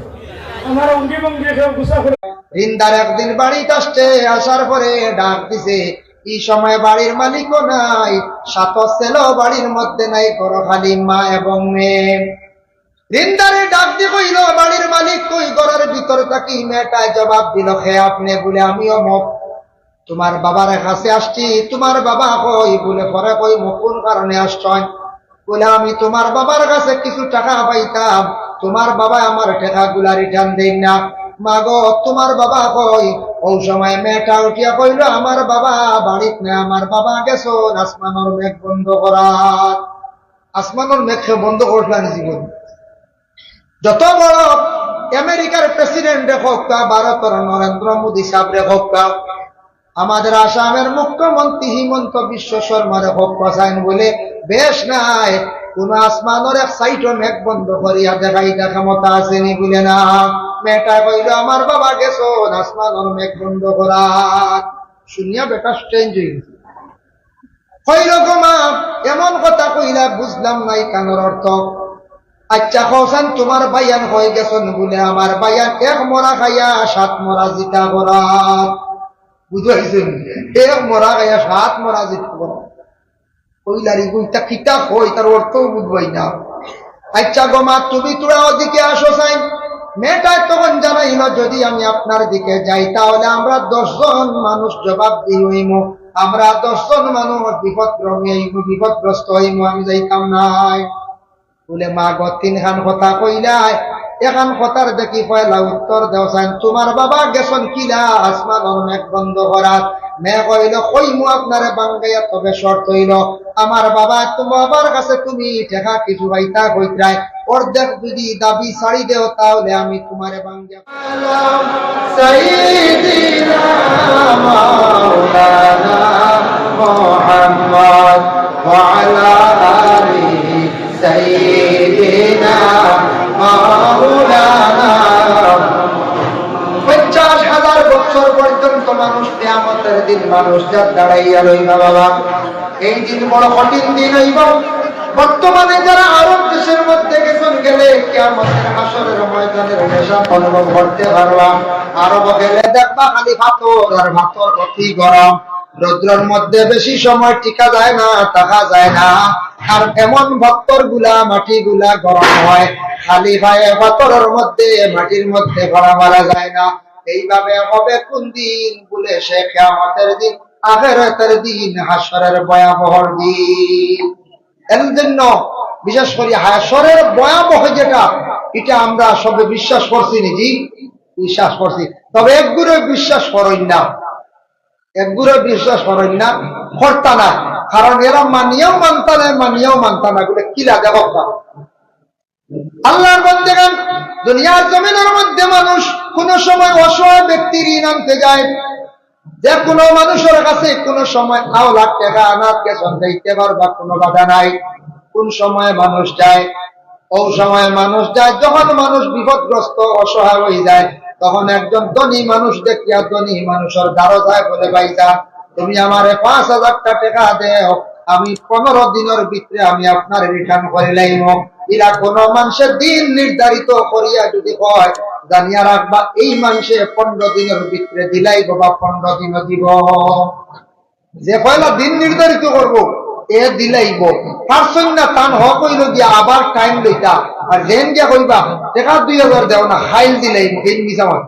আমার অঙ্গি ভঙ্গি কেউ গুসা করে? রিন্দার একদিন বাড়িত আসছে, আসার পরে ডাক দিছে। এই সময় বাড়ির মালিকও নাই, সাত ছেলেও বাড়ির মধ্যে নাই, ঘরো খালি মা এবং মেয়ে। রিন্দারে ডাক দি কইল, "বাড়ির মালিক কই?" ঘরর ভিতর থাকি মেয়েটায় জবাব দিল, "কে আপনে?" বলে, "আমি অমুক, তোমার বাবার কাছে আসছি।" "তোমার বাবা কই?" বলে, "পরে কইমু কোন কারণে আসছইন।" বলে, "আমি তোমার বাবার কাছে কিছু টাকা পাইতাম, তোমার বাবা আমার টাকাগুলা রিটার্ন দেইন না। মাগো, তোমার বাবা কই?" অউ সময় মেয়েটা উঠিয়া কইল, "আমার বাবা বাড়িত নাই, আমার বাবা গেছইন আসমানর মেঘ বন্ধ করাত।" আসমানর মেঘ কে বন্ধ করছলা নি জীবন? যত বড় আমেরিকার প্রেসিডেন্ট দেখউক্কা, ভারতর নরেন্দ্র মোদী সাহেব দেখউক্কা, আমাদের আসামের মুখ্যমন্ত্রী হিমন্ত বিশ্ব শর্মা দেখউক্কা, চাইন বলে বেশ নাই, কোন আসমানর এক সাইডও মেঘ বন্ধ করিয়া দেখাইতা ক্ষমতা আছে নি? বলে না। মেয়েটায় কইল, "আমার বাবা গেছইন আসমানর মেঘ বন্ধ করাত।" শুনিয়া বেটা স্ট্রেঞ্জ অই গেছে। কইল, "গো মা, এমন কথা কইলা, বুঝলাম না ইখানর অর্থ। আচ্ছা, কওছাইন তোমার ভাইয়াইন কই গেছইন?" বলে, "আমার ভাইয়াইন এক মরা খাইয়া সাত মরা জিতা করাত।" বুঝাইছে নি? এক মরা খাইয়া সাত মরা জিতা করাত। কইলা রে, ইতা কিতা কয়, ইতার অর্থও বুঝবায় না। আচ্ছা গো মা, তুমি থুড়া ওদিকে আসো চাইন। মেয়েটায় তখন জানাইল, "যদি আমি আপনার দিকে যাই, তাহলে আমরা দশ জন মানুষ জবাবদিহি অইমু। আমরা দশ জন মানুষ বিপদগ্রস্ত অইমু, বিপদগ্রস্ত অইমু, আমি যাইতাম নায়। বলে, মা গো, তিনখান কথা কইলায়, এখান কথার দেখি পয়লা উত্তর দেও চাইন, তুমার বাবা গেছইন কিলা আসমানর মেঘ বন্ধ করাত? মেঘ অইলো, কইমু আপনারে ভাঙ্গাইয়া, তবে শর্ত অইলো, আমার বাবা, তুমার বাবার কাছে তুমি টেকা কিছু পাইতা কইতরায়, অর্ধেক যদি দাবি ছাড়ি দেও, তাহলে আমি তুমারে ভাঙ্গিয়া। সাইয়্যিদিনা মাওলানা মুহাম্মদ ওয়া আলা আলিহি সাইয়্যিদিনা মাওলানা। পঞ্চাশ হাজার বছর পর্যন্ত মানুষ কিয়ামতের দিন মানুষ জাত দাঁড়াইয়া রইবা বাবা। এই দিন বড় কঠিন দিন অইবো। বর্তমানে যারা আরব দেশের মধ্যে গেছইন, গেলে কিয়ামতের হাশরের ময়দানের নেশা অনুভব করতে পারবা। আরব গেলে দেখবা খালি পাথর আর পাথর, অতি গরম। রৌদ্রর মধ্যে বেশি সময় টিকা যায় না, থাকা যায় না। আর এমন পাথরগুলা, মাটিগুলা গরম হয়, খালি পায়ে পাথরর মধ্যে, মাটির মধ্যে পড়া মারা যায় না। এইভাবে হবে কোন দিন? বলে, সে কিয়ামতের দিন, আখেরাতের দিন, হাশরের ভয়াবহর দিন। এর জন্য বিশেষ করি হাশরের ভয়াবহ যেটা, এটা আমরা সবে বিশ্বাস করছি নি? জি, বিশ্বাস করছি। তবে একগুরে বিশ্বাস করইন না, একগুরে বিশ্বাস করইন না, করতা না। কারণ এরা মানিয়াও মানতা না, মানিয়াও মানতা না, বলে কিলা দেখো। আল্লাহর বান্দাগণ, দুনিয়ার জমিনের মধ্যে মানুষ কোনো সময় অসহায় ব্যক্তির ঋণ আনতে যায়। যে কোনো মানুষের কাছে কোনো সময় আওলাদ টেকা আনাত গেছইন, যাইতে পারবা, কোনো বাধা নাই। কোন সময় মানুষ যায়? ও সময় মানুষ যায়, যখন মানুষ বিপদগ্রস্ত, অসহায় হয়ে যায়, তখন একজন ধনী মানুষ দেখিয়া ধনী মানুষের দ্বারো যায়, বলে, ভাইজান, তুমি আমারে পাঁচ হাজার টেকা দেও, আমি পনেরো দিনের ভিতরে আমি আপনার রিটার্ন করে লাইমু। এরা কোনো মানুষের দিন নির্ধারিত করিয়া যদি হয়, জানিয়া রাখবা, এই মানুষে পনেরো দিনের ভিতরে দিলাইবো বা পনেরো দিনও দিবো। যে পয়লা দিন নির্ধারিত করবো, এ দিলাইবো। পারছইন না, তান হক অইলো গিয়া আবার টাইম লইতা। আর যেন গিয়া কইবা, টেকা দুই হাজার দেও না, খাইল দিলাইমু, এই মিছা মাত।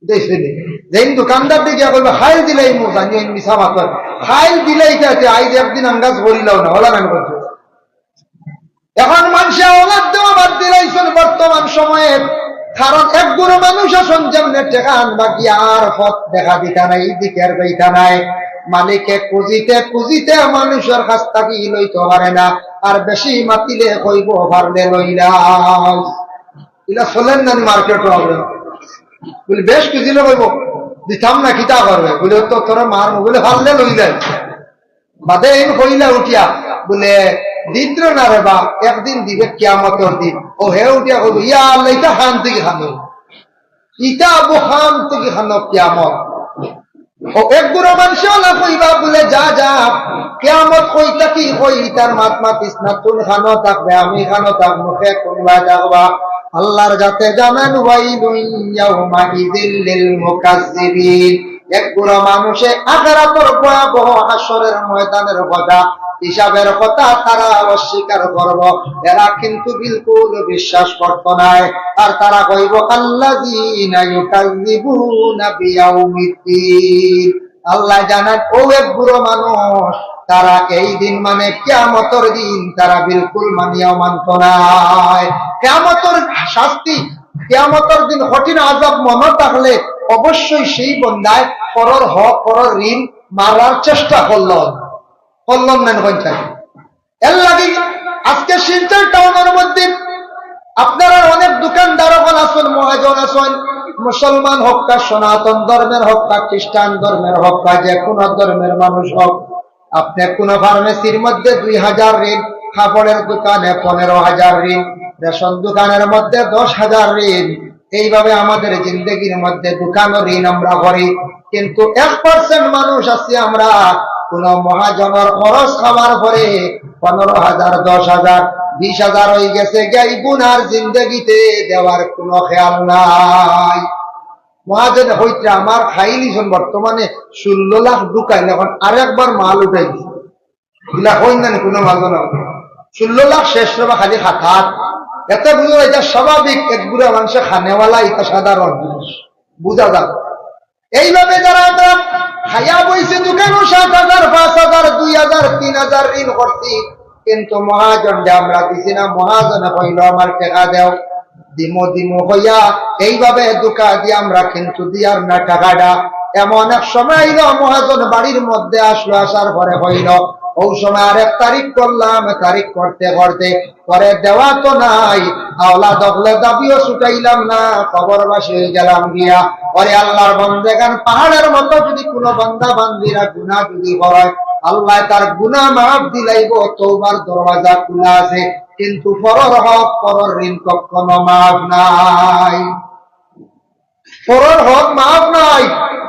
বুঝাইছি নি? যেন দোকানদার দিয়া গিয়া কইবা, খাইল দিলাইমু, জানি ওই মিছা মাত। খাইল দিলাইতা, তে আইজ একদিন আন্দাজ করিলাও না, ওলা মেন করছে। এখন মানুষে আওলাদ দেওয়া বাদ দিলাইছইন বর্তমান সময়ে, কারণ একগুরু মানুষ আছইন যেমনে টেকা আনবা গিয়া আর পথ দেখা দিতা নাই, দিকের যাইতা নাই। মালিকে খুঁজিতে খুঁজিতে মানুষের কাছ থাকি লইতো পারে না, আর বেশি মাতিলে কইবো, পারলে লইলাম। ইলা চলের নানি মার্কেটো আমরা? বলে, বেশ খুঁজিলে কইবো, দিতাম না, কিতা করবে? বলে, তো তোরা মার, বলে, পারলে লইলাই। বাদে এইন কইলা উঠিয়া, বলে, দিত্র না রে বা, একদিন দিবে কিয়ামতর দিন। ও হে উঠিয়া কইবো, ইয়া আল্লাহ, ইটা খান থাকি খানো, ইটা আবু খান থাকি খানো কিয়ামত। ও একগুরু মানুষে ওলা কইবা, বলে, যা, যা, কিয়ামত কই থাকি কই, ইতার মাত মাতিস না, তুন খানো থাকবে, আমি খানো থাকবো, কে কোন বায় থাকবা? আল্লাহর জাতে জানান, ওয়াইলুন ইয়াউমাইযিল লিল মুকাজ্জিবিন। একগুরু মানুষে আখেরাতর ভয়াবহ হাশরের ময়দানের কথা, হিসাবের কথা তারা অস্বীকার করবো। এরা কিন্তু বিলকুল বিশ্বাস করতো নায়। আর তারা কইবো, আল্লাযীনা ইউকাযযিবুনা বিয়াউমিদ্দীন। আল্লাহ জানান, ও একগুরু মানুষ, তারা এই দিন মানে কিয়ামতর দিন তারা বিলকুল মানিয়াও মানতো নায়। কিয়ামতর শাস্তি, কিয়ামতর দিন কঠিন আযাব মনো থাকলে অবশ্যই সেই বন্দায় পরর হক, পরর ঋণ মারার চেষ্টা করলো, করলো না, হয় চাই। এর লাগি আজকে শিলচর টাউনের মধ্যে আপনারা অনেক দোকানদার অকল আছইন, মহাজন আছইন, মুসলমান হউক্কা, সনাতন ধর্মের হউক্কা, খ্রিস্টান ধর্মের হউক্কা, যে কোনো ধর্মের মানুষ হউক, আপনে কোনো ফার্মেসির মধ্যে দুই হাজার ঋণ, কাপড়ের দোকানে পনেরো হাজার ঋণ, রেশন দোকানের মধ্যে দশ হাজার ঋণ, এইভাবে আমাদের জিন্দেগির মধ্যে দোকানও ঋণ আমরা করি, কিন্তু এক পার্সেন্ট মানুষ আছি আমরা, কোনো মহাজনের খরচ খাওয়ার পরে পনেরো হাজার, দশ হাজার, বিশ হাজার হয়ে গেছে, গাইবুন আর জিন্দেগিতে দেওয়ার কোনো খেয়াল নাই। মহাজন হইতে আমার খাইলিছইন বর্তমানে ষোলো লাখ ঢুকাইল, এখন আরেকবার মাল উঠাই দিছে। ইলা হইন না কোনো মাল না। ষোলো লাখ শেষ রে বা খালি খাতাত। এতে বুঝা যায়, এটা স্বাভাবিক, একগুরা মানুষে খানেওয়ালা, এটা সাধারণ জিনিস। বুঝা যায়। এইভাবে যারা আমরা খাইয়া বইছি দোকানো সাত হাজার, পাঁচ হাজার, দুই হাজার, তিন হাজার ঋণ করছি, কিন্তু মহাজনরে আমরা দিছি না। মহাজনে কইল, "আমার টেকা দেও।" দিমু দিমু কইয়া এইভাবে ধোঁকা দিয়া আমরা কিন্তু দিয়ার না টেকাটা। এমন এক সময় আইল, মহাজন বাড়ির মধ্যে আসলো, আসার পরে কইল, "অউ সময় আরেক তারিখ করলাম, তারিখ করতে করতে পরে দেওয়া তো নাই, আওলাদ অকলর দাবিও ছুটাইলাম না, কবরবাসী অইগেলাম গিয়া।" ওরে আল্লাহর বন্দেগান, পাহাড়ের মতো যদি কোনো বান্দা বান্দিরা গুনাহ যদি করে, আল্লায় তার গুনাহ মাফ দিলাইবো, তওবার দরওয়াজা খোলা আছে। কিন্তু পরর হক, পরর ঋণ কখনো মাফ নাই। পরর হক মাফ নাই।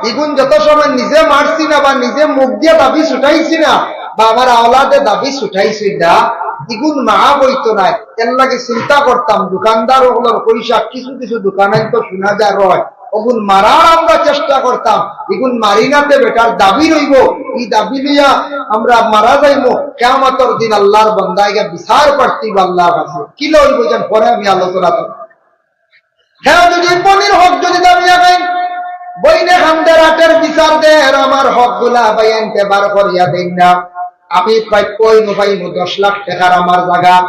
ইগুন যত সময় নিজে মারছি না বা নিজে মুখ দিয়া দাবি ছুটাইছি না বা আমার আওলাদে দাবি ছুটাইছি না, ইগুন মাফ অইতো নায়। এর লাগি চিন্তা করতাম, দোকানদার অকলর পয়সা কিছু কিছু দোকানাইন্তো শুনা যায় রয়, অগুন মারার আমরা চেষ্টা করতাম, ইগুন মারি না তে বেটার দাবি রইবো, ই দাবি লইয়া আমরা মারা যাইমু। কিয়ামতর দিন আল্লাহর বান্দায় গিয়া বিচার প্রার্থী অইবো আল্লাহর কাছে। কিলা অইবো যেন পরে আমি আলোচনা করমু। হ্যাঁ, যদি পনির হক যদি দাবি লাগাই, বইনে খান্দের আটের বিচার দের, আমার হকগুলা ভাইয়াইন্তে বার করিয়া দেইন না। আমি প্রাপ্য অইমু পাইমু দশ লাখ টেকার আমার জাগা,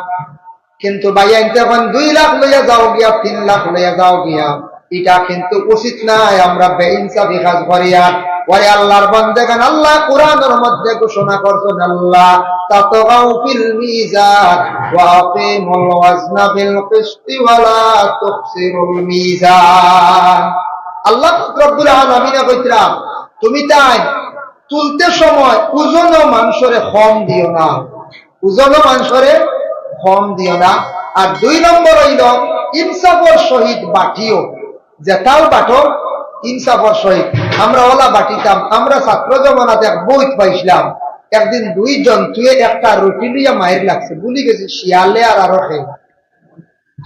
কিন্তু ভাইয়াইন্তে কইন দুই লাখ লইয়া যাও গিয়া, তিন লাখ লইয়া যাও গিয়া, ইটা কিন্তু উচিত নায়, আমরা বেইনসাফি কাজ করিয়ার। ওরে আল্লাহর বন্দেগান, আল্লায় কোরআনর মধ্যে ঘোষণা করছইন, "আল্লা তাতগাউ ফিল মিজান ওয়া আকিমুল ওয়াজনা বিল কিসতি ওয়া লা তুখসিরুল মিজান।" আল্লাহ রব্বুল আলামিনে কইতরা, "তুমি তাই তুলতে সময় ওজনও মানষরে কম দিও না, ওজনও মানষরে কম দিও না।" আর দুই নম্বর অইল, ইনসাফর সহিত বাটিও, যেতাও বাটো ইনসাফর সহিত। আমরা অলা বাটিতাম, আমরা ছাত্র জমানাত এক বইত পাইছলাম, একদিন দুই জন্তুয়ে একটা রুটি লইয়া মাইর লাগছে, ভুলি গেছি শিয়ালে আর আরো কে।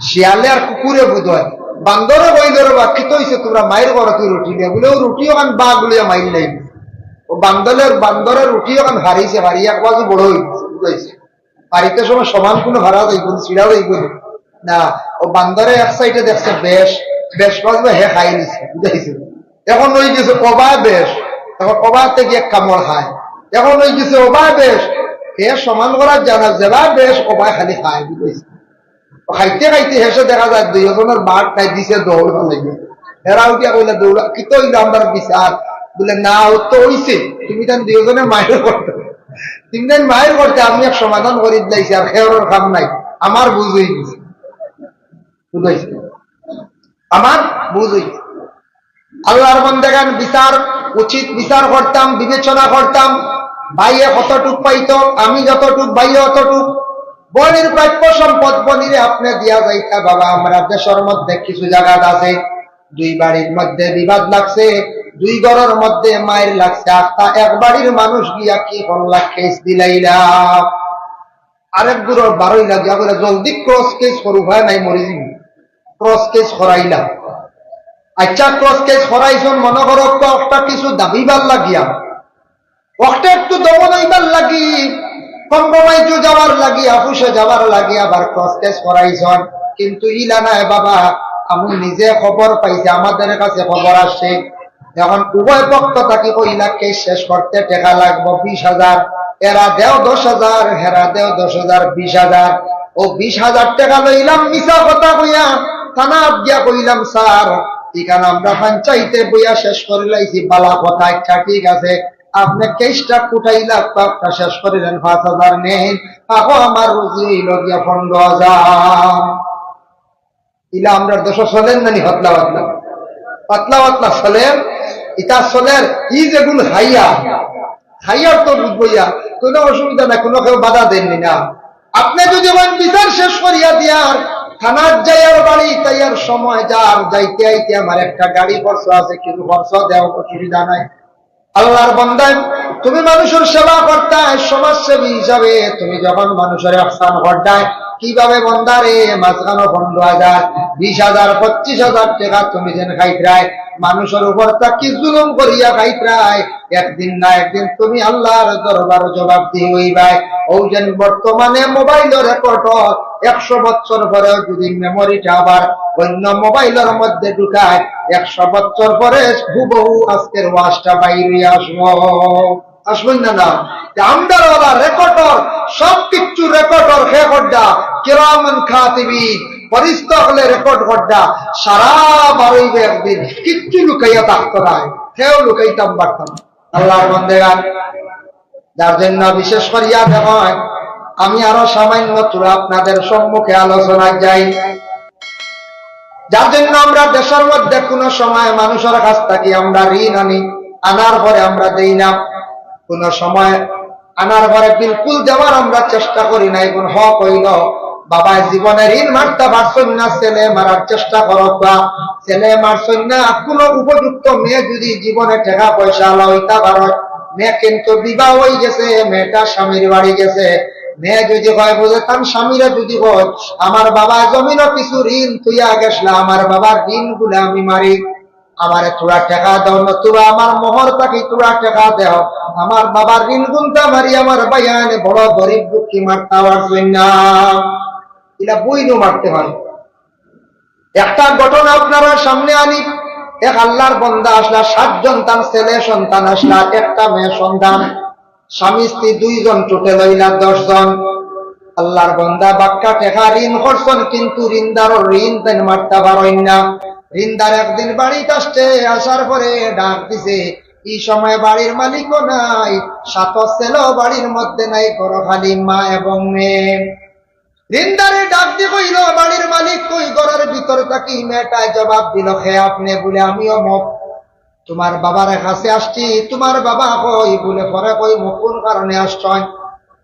শিয়ালে আর কুকুরে বুধ হয়। বান্দরে কইল, "রে বা, কিতা অইছে, তুমরা মাইর করো কি রুটি লইয়া?" বুলে, "অউ রুটি অখান বাঘ লইয়া মাইর লাইল।" অউ বান্দরের, বান্দরের রুটি অখান হারাইছে, হারিয়া এক বাজু বড় অই গেছে, বুঝাইছে। বাড়িতে সব সমান কোনো হারা যাইবো না, ছিড়া যাইবো না। না, অউ বান্দরে এক সাইডে দেখছে বেশ, বেশ বাজু হে খাই নিছে, বুঝাইছে। এখন অই গেছে অবায় বেশ, এখন অবায় থাকি এক কামড় খায়। এখন অই গেছে অবায় বেশ, হে সমান করার জানা যেবায় বেশ, অবায় খালি খায়, বুঝাইছে। অউ খাইতে খাইতে শেষে দেখা যায় দুইওজনর বাট নাই, দিছে দৌড় লাগে। হেরা উঠিয়া কইলা, "দৌড়া, কিতা অইল আমরার বিচার?" বুলে, "না, অউ তো অইছে, তুমি তান দুইওজনে মাইর করতে, তুমি তান মাইর করতে, আমি এক সমাধান করি দিলাইছি, আর খেয়ারর কাম নাই, আমার বুঝ অই গেছে।" বুঝাইছে? আমার বুঝ অই গেছে। আল্লাহর বন্দেগান, বিচার, উচিত বিচার করতাম, বিবেচনা করতাম। ভাইয়ে কতটুক পাইতো, আমি যতটুক, ভাইয়ে অতটুক। বইনর প্রাপ্য সম্পদ বইনরে আপনে দিয়া যাইতা, বাবা, আমরা দেশর মধ্যে কিছু জাগাত আছে, দুই বাড়ির মধ্যে বিবাদ লাগছে, দুই ঘরর মধ্যে মাইর লাগছে, আখতা এক বাড়ির মানুষ গিয়া কি করলা, কেস দিলাইলা। আরেক ঘরর বারইলা গিয়া কইলা, "জলদি ক্রস কেস করো, উপায় নাই, মরি যাইমু।" ক্রস কেস করাইলা। আচ্ছা, ক্রস কেস করাইছইন, মনো করো, একটা কিছু দাবিবার লাগিয়া, একটা একটু দমন অইবার লাগি, কম্প্রোমাইজও যাওয়ার লাগি, অফিসে যাওয়ার লাগি, আবার ক্রস কেস করাইছইন। কিন্তু ইলা নায় বাবা, আমি নিজে খবর পাইছি, আমাদের কাছে খবর আসছে, এখন উভয় পক্ষ থাকি কইলা, "কেস শেষ করতে টেকা লাগবো বিশ হাজার, এরা দেও দশ হাজার, হেরা দেও দশ হাজার, বিশ হাজার।" অউ বিশ হাজার টেকা লইলাম মিছা কথা কইয়া, থানাত গিয়া কইলাম, "স্যার, ইখান আমরা পঞ্চায়েতে বইয়া শেষ করিলাইছি, বালা কথা, আচ্ছা ঠিক আছে, আপনে কেসটা কুটাইলা, আপনার শেষ করিলেন, পাঁচ হাজার নেইন, আহো আমার রুজি অইল গিয়া পনেরো হাজার।" ইলা আমরার দেশো চলের না নি? পাতলা পাতলা, পাতলা পাতলা চলের। ইতা চলের, ই যেগুন খাইয়া, খাইয়ার তো বুঝবো ইয়া, কোনো অসুবিধা নাই, কোনো কেউ বাধা দেননি না। আপনে যদি আমার বিচার শেষ করিয়া দিয়ার, থানাত যাইয়ার, বাড়ি যাইয়ার সময় যার, যাইতে আইতে আমার একটা গাড়ি খরচ আছে, কিছু খরচ দেও, অসুবিধা নাই। আল্লাহর বন্দায়, তুমি মানুষর সেবা করতায়, সমাজসেবী হিসাবে তুমি যখন মানুষর ইহসান করতায়, কিভাবে বন্দারে মাঝখানো পনেরো হাজার, বিশ হাজার, পঁচিশ হাজার টেকা তুমি যেন খাইতরায়, মানুষর উপর থাকি জুলুম করিয়া খাইতরায়, একদিন না একদিন তুমি আল্লাহর দরবারো জবাবদিহি অইবায়। অউ যেন বর্তমানে মোবাইলো রেকর্ড অর, একশো বছর পরেও যদি মেমোরিটা আবার অইন্য মোবাইলর মধ্যে ঢুকায়, একশো বছর পরে হুবহু আজকের ওয়াজটা বাইরে আসবো। আসবো না, না? যে আমরার ওলা রেকর্ডর, সব কিছু রেকর্ডর, কে করডা? কিরামান কাতিবিন, ফেরেশতা অকলে রেকর্ড করডা। সারা বারইবে একদিন, কিচ্ছু লুকাইয়া থাকতো নায়, কেউ লুকাইতাম পারতাম না। আল্লাহর বান্দেগান, যার জন্য বিশেষ করিয়া দেখইন, আমি আরো সামান্য থুড়া আপনাদের সম্মুখে আলোচনায় যাই। যার জন্য আমরা দেশের মধ্যে কোনো সময় মানুষের কাছ থাকি আমরা ঋণ আনি, আনার পরে আমরা দেই না, কোনো সময় আনার পরে বিলকুল দেওয়ার আমরা চেষ্টা করি না। ইবনে হক অইলো, বাবায় জীবনে ঋণ মারতা পারছইন না, ছেলে মারার চেষ্টা করউক্কা, ছেলে মারছইন না। কোনো উপযুক্ত মেয়ে যদি জীবনে টেকা পয়সা আলা অইতা পারইন, মেয়ে কিন্তু বিবাহ অইগেছে, মেয়েটা স্বামীর বাড়ি গেছে, মেয়ে যদি কয়, বুঝে তান স্বামীরে যদি কয়, "আমার বাবায় জমিনো কিছু ঋণ থইয়া গেছলা, আমার বাবার ঋণগুলা আমি মারি, আমারে থুড়া টেকা দেও, নতুবা আমার মোহর থাকি থুড়া টেকা দেও, আমার বাবার ঋণগুনতা মারি, আমার ভাইয়াইনে বড় গরিব দুঃখী মারতা পারছইন না।" ইলা বইনও মারতে পারে। একটা ঘটনা আপনারার সামনে আনি, এক আল্লাহর বান্দা আছলা, সাতজন তান ছেলে সন্তান আছলা, একটা মেয়ে সন্তান, স্বামী স্ত্রী দুইজন, টোটাল অইলা দশ জন। আল্লাহর বান্দা বাক্কা টেকা ঋণ করছইন, কিন্তু ঋণদারর ঋণ তাইন মারতা পারইন না। ঋণদার একদিন বাড়িত আসছে, আসার পরে ডাক দিছে, ই সময় বাড়ির মালিকও নাই, সাত ছেলেও বাড়ির মধ্যে নাই, ঘরো খালি মা এবং মেয়ে। ঋণদারে ডাক দি কইলো, "বাড়ির মালিক কই?" ঘরর ভিতর থাকি মেয়েটায় জবাব দিলো, "কে আপনে?" বুলে, "আমি অমুক, তুমার বাবার কাছে আসছি, তুমার বাবা কই?" বুলে, পরে কইমু, "কুন কারণে আসছইন?"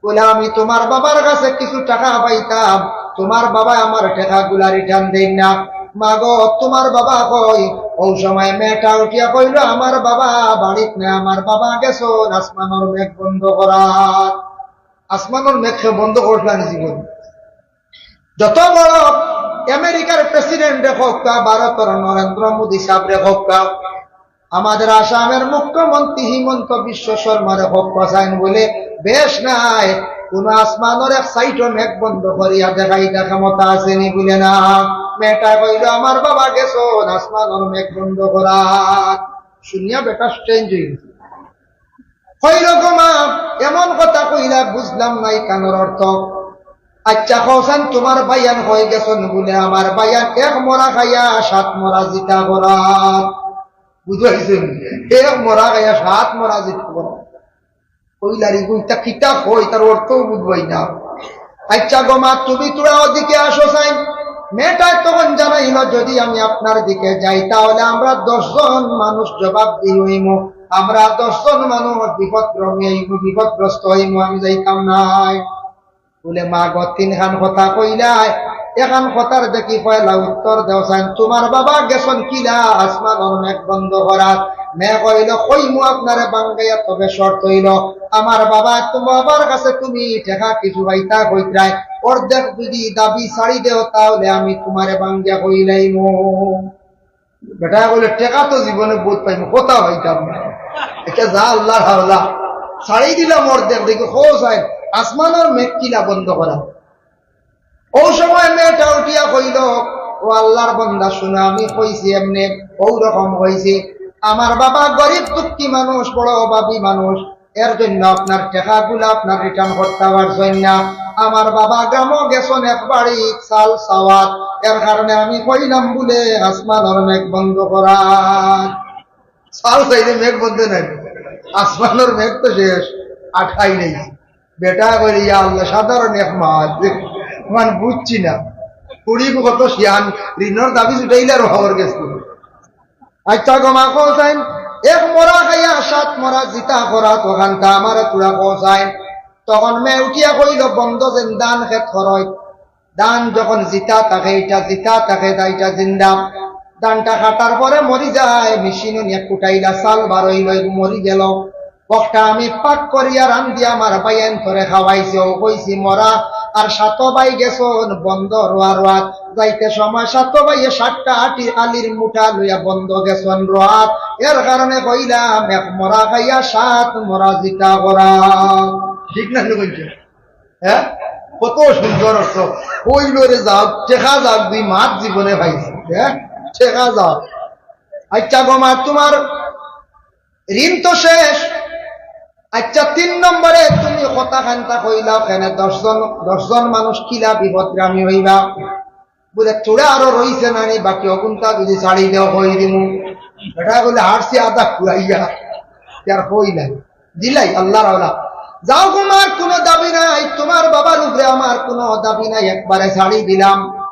বুলে, "আমি তুমার বাবার কাছে কিছু টেকা পাইতাম, তুমার বাবায় আমার টেকাগুলা রিটার্ন দেইন না।" "মা গো, তুমার বাবা কই?" অউ সময় মেয়েটা উঠিয়া কইলো, "আমার বাবা বাড়িত নাই, আমার বাবা গেছইন আসমানর মেঘ বন্ধ করাত।" আসমানর মেঘ কে বন্ধ করছলা নি জীবনে? যত বড় আমেরিকার প্রেসিডেন্টরে কউক্কা, ভারতর নরেন্দ্র মোদী সাবরে কউক্কা, আমাদের আসামের মুখ্যমন্ত্রী হিমন্ত বিশ্ব শর্মারে কউক্কা, চাইন বুলে, বেশ নাই, কুনু আসমানর এক সাইডও মেঘ বন্ধ করিয়া দেখাইতা ক্ষমতা আছে নি? বুলে, না। মেয়েটায় কইলো, "আমার বাবা গেছইন আসমানর মেঘ বন্ধ করাত।" শুনিয়া বেটা চেঞ্জ অইগেছে। কইলো, "গো মা, এমন কথা কইলা, বুঝলাম না ইখানর অর্থ। আইচ্ছা, কও চাইন তুমার ভাইয়াইন কই গেছইন?" বুলে, "আমার ভাইয়াইন এক মরা খাইয়া সাত মরা জিতা করাত।" বুঝাইছে নি? এক মরা খাইয়া সাত মরা জিতা করাত। কইলা, "রে গো, ইতা কিতা কয়, ইতার অর্থও বুঝবায় না।" "আইচ্ছা গো মা, তুমি থুড়া ওদিকে আসো চাইন।" মেয়েটায় তখন জানাইলো, "যদি আমি আপনার দিকে যাই, তাহলে আমরা দশ জন মানুষ জবাবদিহি অইমু, আমরা দশ জন মানুষ বিপদগ্রস্ত অইমু, বিপদগ্রস্ত অইমু, আমি যাইতাম নায়।" বুলে, "মা গো, তিনখান কথা কইলায়, এখান কথার দেখি পয়লা উত্তর দেও চাইন, তুমার বাবা গেছইন কিলা আসমানর মেঘ বন্ধ করাত?" মেয়ে কইলো, "কইমু আপনারে ভাঙ্গাইয়া, তবে শর্ত অইলো, আমার বাবা, তুমার বাবার কাছে তুমি টেকা কিছু পাইতা কইতরায়, অর্ধেক যদি দাবি ছাড়ি দেও, তাহলে আমি তুমারে ভাঙ্গিয়া কইলাইমু।" বেটায় কইলো, "টেকা তো জীবনে বউত পাইমু, কথা পাইতাম না। ইটা যা আল্লাহর হাওলা, ছাড়ি দিলাম অর্ধেক, দেখি কও চাইন আসমানর মেঘ কিলা বন্ধ করাত।" অউ সময় মেয়েটা উঠিয়া কইলো, "ও আল্লাহর বান্দা, শুনো, আমি কইছি এমনে, অউ রকম কইছি। আমার বাবা গরিব দুঃখী মানুষ, বড় অভাবী মানুষ, এর জন্য আপনার টেকাগুলা আপনার রিটার্ন করতা পারছইন না। আমার বাবা গ্রামো গেছইন এক বাড়ি চাল চাওয়াত, এর কারণে আমি কইলাম বুলে আসমানর মেঘ বন্ধ করাত।" চাল চাইলে মেঘ বন্ধ নায়, আসমানর মেঘ তো শেষ, আঠাই নাই। বেটায় কইলো, "ইয়া আল্লাহ, সাধারণ এক মাত, মানে বুঝছি না। ফুড়ি কত শিয়ান, ঋণর দাবি ছুটাইলে আর খবর গেছে।" আইচ্ছা গো মা, কও চাইন, এক মরা খাইয়া সাত মরা জিতা করাত, অখানতা আমারে থুড়া কও চাইন। তখন মেয়ে উঠিয়া কইলো, বন্ধ যেন ধান খেত করইন, ধান যখন জিতা থাকে, ইটা জিতা থাকে, তা ইটা জিন্দা। ধানটা কাটার পরে মরি যায়, মেশিনো নিয়া কুটাইলা, চাল বার অইলো, মরি গেলো। অখটা আমি পাক করিয়া রান্দিয়া আমার ভাইয়াইন্তরে খাওয়াইছি, অউ কইছি মরা, আর সাত ভাই গেছইন বন্ধ রোয়া রোয়াত। যাইতে সময় সাত ভাইয়ে সাতটা আটি আলির মুঠা লইয়া বন্ধ গেছইন রোয়াত। এর কারণে কইলাম, এক মরা খাইয়া সাত মরা জিতা করাত। ঠিক না নি কইছে? হ্যাঁ, কত সুন্দর অর্থ। কইলো রে যাও, টেকা যাও, দুই মাত জীবনে পাইছি, হ্যাঁ, টেকা যাও। আচ্ছা গো মা, তুমার ঋণ তো শেষ। আচ্ছা, তিন নম্বরে তুমি কথা খান্তা কইলাও কেনে, দশ জন, দশ জন মানুষ কিলা বিপদগামী অইবা? বুলে, থুড়া আরো রইছে নানি, বাকি অগুনতা যুদি ছাড়ি দেও, কই দিমু। বেটা বুলে, হারছি আধা খুয়াইয়া, আর কই নাই। দিলাই আল্লার আওলা। যাও গো মা, আর কুনু দাবি নাই, তুমার বাবার উপরে আমার কুনু দাবি নাই, একবারে ছাড়ি দিলাম।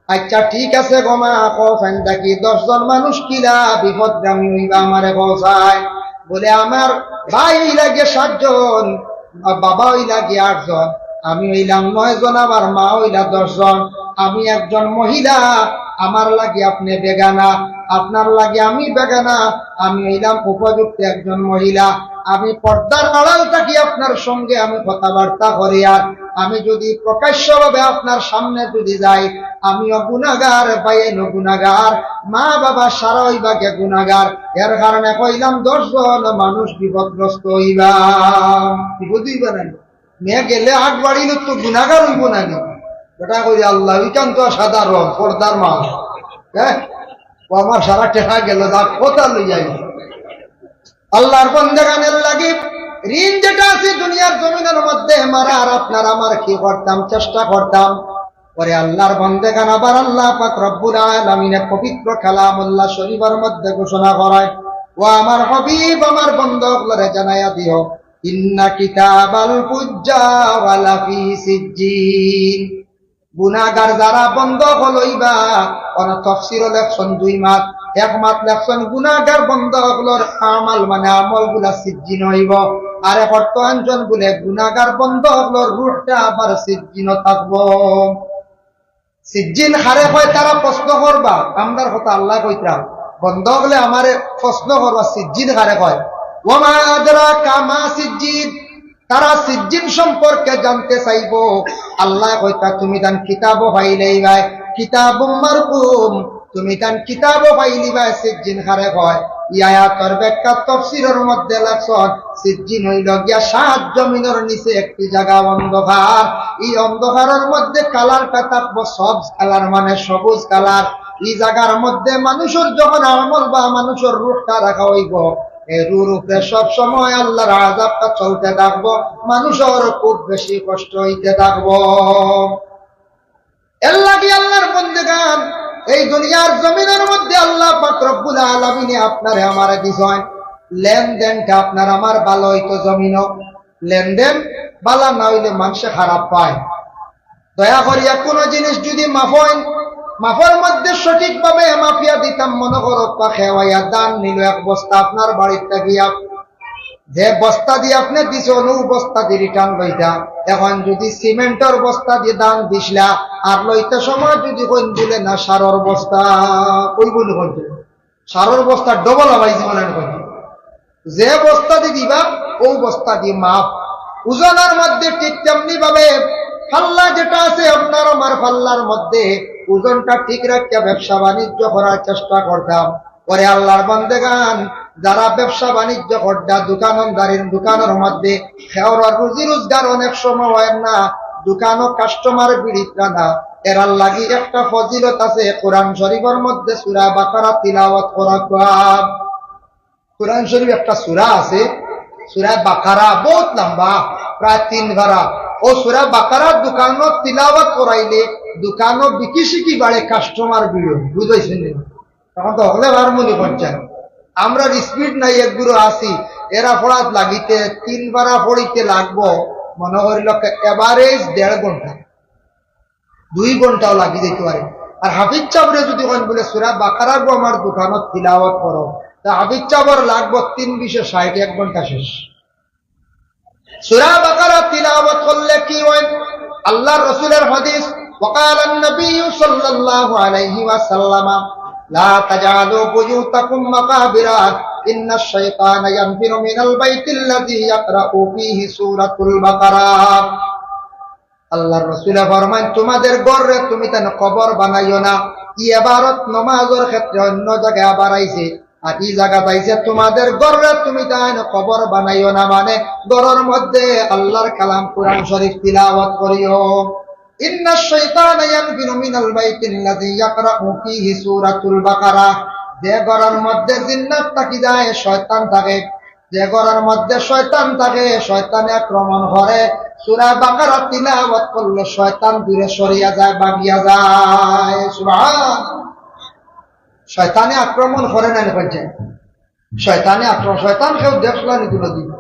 আচ্ছা, ঠিক আছে গো মা, কও ফাইন দেখি, দশ জন মানুষ কিলা বিপদগামী অইবা, আমারে কও চাই। বুলে, আমার ভাই অইলা গিয়া সাতজন, বাবা অইলা গিয়া আটজন, আমি অইলাম নয়জন, আমার মা অইলা দশজন। আমি একজন মহিলা, আমার লাগি আপনে বেগানা, আপনার লাগি আমি বেগানা। আমি অইলাম উপযুক্ত একজন মহিলা, আমি পর্দার আড়াল থাকি আপনার সঙ্গে আমি কথাবার্তা করি, আর আমি যুদি প্রকাশ্যভাবে আপনার সামনে যুদি যাই, আমিও গুনাগার, ভাইয়াইনও গুনাগার, মা বাবা সারা অইবা গিয়া গুনাগার। এর কারণে কইলাম দশজন মানুষ বিপদগ্রস্ত অইবা। বিপদ অইবা না নি? মেয়ে গেলে আগ বাড়িলে তো গুনাগার অইবো না নি? বেটা কই, আল্লাহ, ওইখান তো সাধারণ পর্দার মা। হ্যাঁ, ও আমার সারা টেকা গেল, যা কথা লইয়া আইল। আল্লার বন্দেগানের লাগি ঋণ যেটা আছে দুনিয়ার জমিনের মধ্যে, মারা আর আপনার আমার কি করতাম, চেষ্টা করতাম। পরে আল্লার বন্দেগান আবার আল্লাহ পাক রব্বুল আলামিনে পবিত্র কালামুল্লাহ শরীফের মধ্যে ঘোষণা করায়, "ও আমার হাবিব, আমার বন্দা অকলরে জানাইয়া দিও, ইন্না কিতাবাল ফুজ্জার লাফি সিজ্জিন।" গুনাগার যারা বন্দা অকল অইবা, অনো তফসিরও লেখছইন দুই মাত, এক মাত লেখছইন গুনাগার বন্দা অকলর আমাল মানে আমলগুলা সিজ্জিন অইবো, আর এক অর্থ আনছইন বুলে গুনাগার বন্দা অকলর রুহটা আবার সিজ্জিনও থাকবো। সিজ্জিন কারে কয় তারা প্রশ্ন করবা, আমরার কথা আল্লায় কইতরা, বন্দা অকলে আমারে প্রশ্ন করবা সিজ্জিন কারে কয়। ওয়া মা আদরাকা মা সিজ্জিন, তারা সিজ্জিন সম্পর্কে জানতে চাইবো। আল্লায় কইতরা, তুমি তান কিতাবও পাইলাইবায়, কিতাবুম মারকুম, তুমি তান কিতাবও পাইলিবায়, সিজ্জিন কারে কয়। ই আয়াতর ব্যাখ্যা তফসিরর মধ্যে লেখছইন, সিজ্জিন অইলো গিয়া সাত জমিনর নিচে একটি জাগা অন্ধকার। ই অন্ধকারর মধ্যে কালারটা থাকবো সবজ কালার, মানে সবুজ কালার। ই জাগার মধ্যে মানুষর যখন আমল বা মানুষর রুহটা রাখা অইবো, এই রুহর উপরে সব সময় আল্লার আযাবটা চলতে থাকবো, মানুষর খুব বেশি কষ্ট অইতে থাকবো। এর লাগি আল্লার বন্দেগান, এই দুনিয়ার জমিনর মধ্যে আল্লাহ পাক রব্বুল আলামিনে আপনারে আমারে দিছইন, লেনদেনটা আপনার আমার ভালা অইতো জমিনো, লেনদেন ভালা না অইলে মানষে খারাপ পায়। দয়া করিয়া কুনু জিনিস যুদি মাপইন, মাপর মধ্যে সঠিকভাবে মাপিয়া দিতাম, মনো করো, কেউ আইয়া ধান নিলো এক বস্তা আপনার বাড়িত গিয়া, যে বস্তা দি আপনে দিছইন, অউ বস্তা দি return লইতা। এখন যুদি সিমেন্টর বস্তা দি ধান দিছলা, আর লইতে সময় যুদি কইন বুলে না সারর বস্তা, অইবো নি কইন? সারর বস্তা double আবাই জীবনে কইন। যে বস্তা দি দিবা, অউ বস্তা দি মাপ। ওজনর মধ্যে ঠিক তেমনি ভাবে পাল্লা যেটা আছে আপনার আমার পাল্লার মধ্যে, ওজনটা ঠিক রাখিয়া ব্যবসা বাণিজ্য করার চেষ্টা করতাম। ওরে আল্লার বন্দেগান, যারা ব্যবসা বাণিজ্য কররা, দোকানদারির দোকানর মধ্যে, কেউর রুজি রোজগার অনেক সময় অয় না, দোকানো customer ভিড়িতরা না, এরার লাগি একটা ফজিলত আছে। কোরআন শরীফর মধ্যে সূরা বাকারা তিলাওয়াত করা। কোরআন শরীফ একটা সূরা আছে, সূরা বাকারা, বহুত লম্বা, প্রায় তিন পারা। অউ সূরা বাকারা দোকানো তিলাওয়াত করাইলে দোকানো বিকি শিকি বাড়ে, customer ভিড় অয়, বুঝাইছেন নি? তখন তো হকলে হারমোনি পঞ্চান। আমরার speed নাই, এক গুরু আছি, এরা পড়াত লাগিতে তিন পারা পড়িতে লাগবো, মনো করিল average দেড় ঘন্টা, দুই ঘন্টাও লাগি যাইতে পারে। আর হাফিজ সাবরে যুদি কইন বুলে, "সূরা বাকারা গো আমার দোকানো তিলাওয়াত করো", তে হাফিজ সাবর লাগবো তিন বিশে ষাইট, এক ঘন্টা শেষ। সূরা বাকারা তিলাওয়াত করলে কি অয়? আল্লার রসুলর হাদিস, وقال النبي صلى الله عليه وسلم، لا تجعلوا بيوتكم مقابر، إن الشيطان ينفر من البيت الذي يقرأ فيه سورة البقرة। আল্লার রসুলে ফরমাইন, তোমাদের ঘররে তুমি তান কবর বানাইও না। ই এবারত নমাজর ক্ষেত্রে অন্য জাগায় আবার আইছে, আর ই জাগাত আইছে, তোমাদের ঘররে তুমি তান কবর বানাইও না, মানে ঘরর মধ্যে আল্লার কালাম কোরআন শরীফ তিলাওয়াত করিও। إن الشيطان ينفر من البيت الذي يقرأ فيه سورة البقرة। যে ঘরর মধ্যে জিন্নাত থাকি যায়, শয়তান থাকে। যে ঘরর মধ্যে শয়তান থাকে, শয়তানে আক্রমণ করে। সূরা বাকারা তিলাওয়াত করলে শয়তান দূরে সরিয়া যায়, ভাগিয়া যায়। সুবহান। শয়তানে আক্রমণ করে না, নি কইছে? শয়তানে আক্রমণ, শয়তান কেউ দেখছলানি কোনোদিন?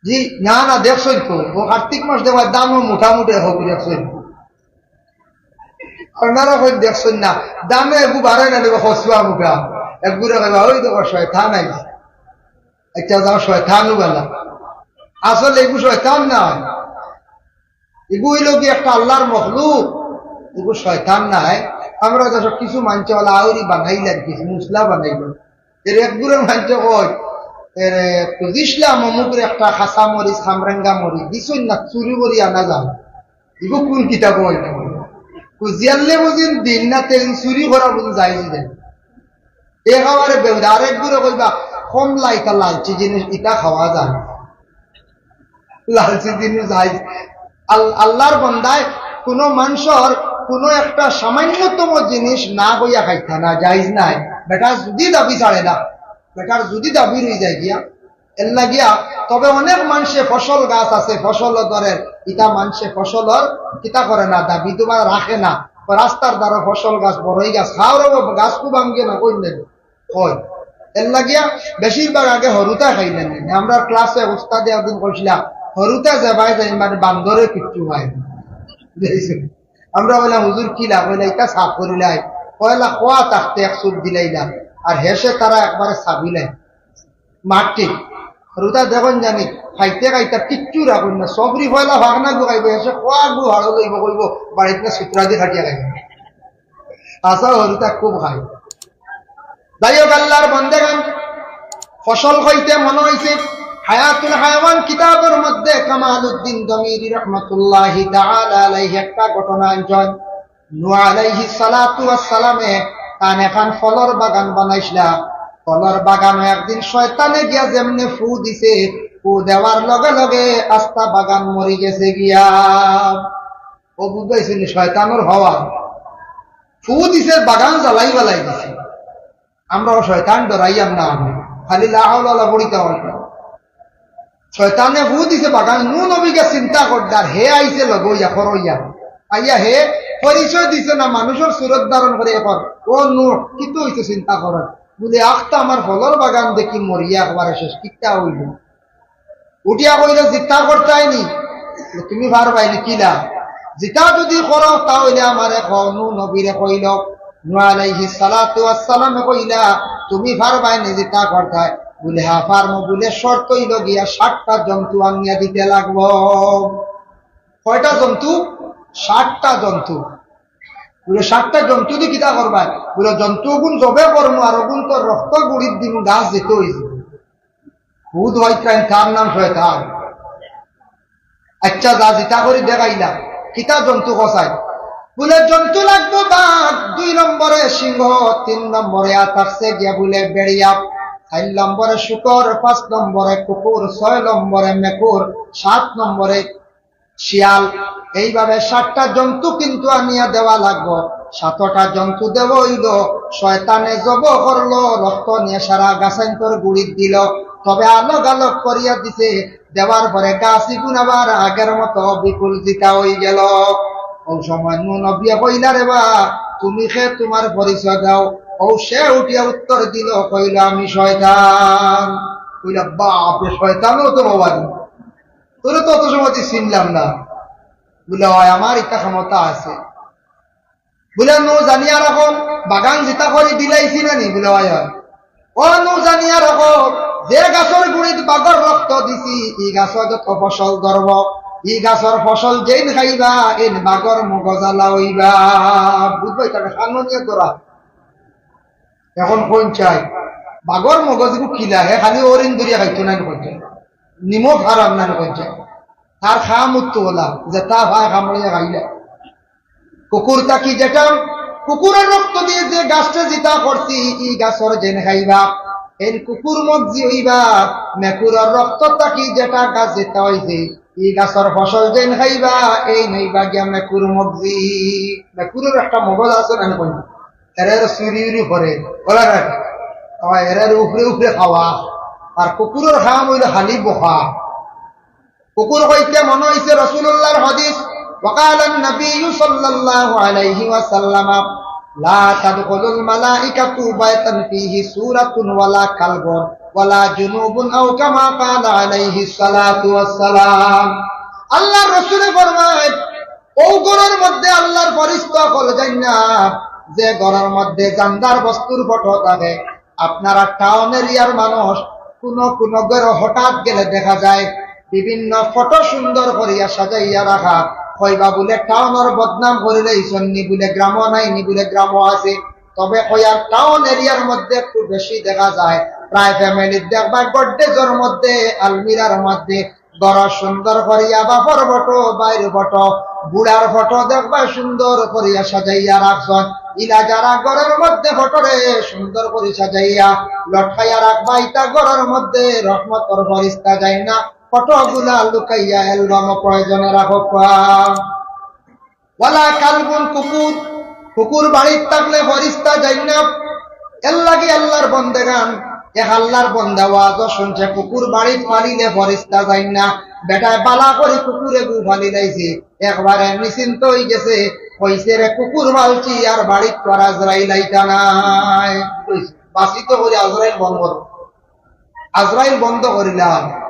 জি, না, না, দেখছইন তো। ও কার্তিক মাস দেওয়ার দামও মোটামুটি হোক, দেখছইন। আপনারা কই দেখছইন না, দামে এগু বাড়ে না, নেবে খসুয়া মুখা। একগুরে কইবা, "ওই দেখো, শয়তান আইছে।" আচ্ছা, যাও, শয়তানও গেলা। আসলে এগু শয়তান না, এগু অইল কি একটা আল্লাহর মখলুক, এগু শয়তান নায়। আমরা দেশো কিছু মানষে ওলা আউরি বানাইলেন, কিছু মুসলা বানাইলেন। এর একগুরে মানষে কয়, এর তো দিছলাম অমুকরে একটা খাসা মরিচ, খামরেঙ্গা মরিচ, দিছইন না, চুরি করি আনা যান। এগু কোন কিতাব অইল? কুজিয়াল্লে বুঝিন দিন না, তেন চুরি করা বুঝিন যায় যে। একেবারে বেহুদা। আরেকগুরে কইবা, "কমলা, ইটা লালচি জিনিস, ইটা খাওয়া যায় না।" লালচি জিনিস যায়। আল-, আল্লাহর বন্দায় কোনো মানষর কোনো একটা সামান্যতম জিনিস না কইয়া খাইতা না, জায়েজ নাই। বেটার যদি দাবি ছাড়ে না, বেটার যদি দাবি রই যায় গিয়া, এর লাগিয়া। তবে অনেক মানষে ফসল গাছ আছে, ফসল ধরের, ইটা মানষে ফসলর কিতা করে না, দাবি তোমার রাখে না। রাস্তার ধারে ফসল গাছ, বড়ই গাছ, খাওয়ার গাছ খুব ভাঙ্গে না, কই নেবে? কই? এর লাগিয়া বেশিরভাগ আগে হরুতা খাইলেন। আমরা ক্লাসে উস্তাদে একদিন কইছিলাম, "হরুতা যেবায় যায়, মানে বান্দরে কিচ্ছু হয় না।" আমরা বললাম, "হুজুর, কিলা?" কইলা, "ইটা সাফ করিলাই।" পয়লা খোয়া থাকতে এক চুপ দিলাইলাম, আর হেষে তারা একবারে সাবিলাই। মাটি। হরুতা দেখইন জানি, খাইতে খাইতে কিচ্ছু রাখইন না। সবরি পয়লা ভাগনা গু খাইব, হেষে খোয়া গু হাড়ো লইব, কইব, "বাড়িত না সুতরা দি খাটিয়া খাইব।" আসা হরুতা খুব খায়। যাই হোক, আল্লাহর বন্দেগান, ফসল খাইতে মনে হইছে। হায়াতুল হায়াওয়ান কিতাবের মধ্যে কামালউদ্দিন দমিরি রহমতুল্লাহি তাআলা আলাইহি একটা ঘটনা আনছেন। নূহ আলাইহিস সালাতু ওয়াস সালামে তান এখান ফলর বাগান বানাইছলা। ফলর বাগানো একদিন শয়তানে গিয়া যেমনে ফু দিছে, ফু দেওয়ার লগে লগে আস্তা বাগান মরি গেছে গিয়া। ও বুঝাইছে নি শয়তানর হওয়া? ফু দিছে, বাগান জ্বালাই বালাই দিছে। আমরাও শয়তান ডরাইয়াম না, আমি খালি লা হাওলা ওয়ালা পড়িতা অইল। শয়তানে ফু দিছে বাগান, নূহ নবীকে চিন্তা করদার, হে আইছে লগইয়া, খরইয়া। আইয়া হে পরিচয় দিছে না, মানুষর সুরত ধারণ করে এখন, "ও নূহ, কিতা হইছে চিন্তা করার?" বলে, "আখতা আমার ফলর বাগান দেখি মরিয়া একবারে শেষ, কিতা হইল?" উঠিয়া কইল, "জিতা করতায় নি, তুমি পারবায় নি কিলা? জিতা যদি করো, তা হইলে আমারে কও।" নূহ নবীরে কইল, নূহ আলাইহিস সালাতু ওয়াস সালামে কইলা, "তুমি পারবায় নি জিতা করতায়?" বলে, "হ্যাঁ, পারমু।" বলে, "শর্ত হইল গিয়া সাতটা জন্তু আনিয়া দিতে লাগবো।" কয়টা জন্তু? সাতটা জন্তু। বলে, "সাতটা জন্তু দি কিতা করবায়?" বলে, "জন্তু ওগুন জবে করমু, আর ওগুন তোর রক্ত গুড়িত দিমু, গাছ যেতে হইছে।" খুদ হইতরাইন, তার নাম শয়তান। আচ্ছা, যা জিতা করি দেখাইলা, কিতা জন্তু কছাই? বলে, "জন্তু লাগবো বাঘ, দুই নম্বরে সিংহ, তিন নম্বরে আতাকছে গিয়া বলে বেড়িয়া, চার নম্বরে শুকর, পাঁচ নম্বরে কুকুর, ছয় নম্বরে মেকুর, সাত নম্বরে শিয়াল।" এইভাবে সাতটা জন্তু কিন্তু আনিয়া দেওয়া লাগবো। সাতটা জন্তু দেওয়া হইল, শয়তানে জব করলো, রক্ত নিয়ে সারা গাছাইন্তর গুড়িত দিল, তবে আলোক আলোক করিয়া দিছে। দেওয়ার পরে গাছ ইগুন আবার আগের মতো বিপুল জিতা হই গেল। ও সময় নূহ নবিয়ে কইলা, "রে বা, তুমি খে, তোমার পরিচয় দাও।" ও সে উঠিয়া উত্তর দিল, কইল, "আমি শয়তান।" কইলা, "বাপরে, শয়তানও তো বাবা, তোরে তো অত সময় চিনলাম না।" বলে, "হয় আমার ইটা ক্ষমতা আছে।" বলে, "নূহ জানিয়া রাখো, বাগান জিতা করি দিলাইছি না নি?" বলে, "হয়, হয়।" "ও নূহ জানিয়া রাখো, যে গাছর গুড়িত বাঘর রক্ত দিছি, ই গাছ যত ফসল ধরব, ই গাছর ফসল যেইন খাইবা, এইন বাঘর মগজ আলা হইবা।" বুঝবো, ইটা কানো নিয়ে তোরা। এখন কোন চাই, বাঘর মগজ কিলা, হে খালি হরিণ ধরিয়া খাইতো না, কোন চাই, নিমক হারাম না, কোন চাই, তার খাম উত্তু ওলা, যেটা পায় কামড়িয়া খাইলে। কুকুর থাকি যেটা, কুকুরর রক্ত দিয়ে যে গাছটা জিতা করছি, ই গাছর যেইন খাইবা, এইন কুকুর মগজি হইবা। মেকুরর রক্ত থাকি যেটা গাছ জিতা হইছে, ই গাছর ফসল যেইন খাইবা, এইন হইবা গিয়া মেকুর মগজি। মেকুরর একটা মগজ আছে না, কোন এরার চুরি উরি করে, ওলা না? আবার এরার উপরে উপরে খাওয়া। আর কুকুরর কাম অইলো খালি বকা। কুকুর কইতে মনো অইছে রাসূলুল্লাহর হাদিস, وقال النبي صلى الله عليه وسلم: لا تدخل الملائكة بيتا فيه سورة ولا كلب ولا جنوب، أو كما قال عليه الصلاة والسلام। আল্লাহর রাসূলে ফরমায়, অউ ঘরর মধ্যে আল্লাহর ফিরিস্তা অকল যাইন না, যে ঘরর মধ্যে জানদার বস্তুর ফটো থাকে। আপনারা টাউন এরিয়ার মানুষ, কুনু কুনু ঘরো হঠাৎ গেলে দেখা যায় বিভিন্ন ফটো সুন্দর করিয়া সাজাইয়া রাখা। কইবা বুলে টাউনর বদনাম করিলাইছইন নি, বুলে গ্রামো নাই নি, বুলে গ্রামো আছে। তবে কইয়ার টাউন এরিয়ার মধ্যে একটু বেশি দেখা যায়, প্রায় ফ্যামিলির দেখবা গডরেজর মধ্যে, আলমিরার মধ্যে ঘর সুন্দর করিয়া বাপর ফটো, ভাইর ফটো, বুড়ার ফটো দেখবা সুন্দর করিয়া সাজাইয়া রাখছইন। ইলা যারা ঘরর মধ্যে ফটোরে সুন্দর করি সাজাইয়া লটকাইয়া রাখবা, ইতা ঘরর মধ্যে রহমতর ফিরিস্তা যাইন না, ফটোগুলা লুকাইয়া অ্যালবামো প্রয়োজনে রাখউক্কা। ওয়ালা কালবুন, কুকুর, কুকুর বাড়িত থাকলে ফিরিস্তা যাইন না। এরলাগি আল্লাহর বন্দেগান, এক আল্লাহর বন্দা ওয়াজও শুনছে, কুকুর বাড়িত পালিলে ফিরিস্তা যাইন না। বেটায় বালা করি কুকুর এগু পালিলাইছে, একবারে নিশ্চিন্ত অইগেছে। কইছে, "রে কুকুর পালছি, আর বাড়িত তো আর আজরাইল আইতা নায়।" কইছে, "বাঁচিতো করি আজরাইল বন্ধ করো।" আজরাইল বন্ধ করিলাম।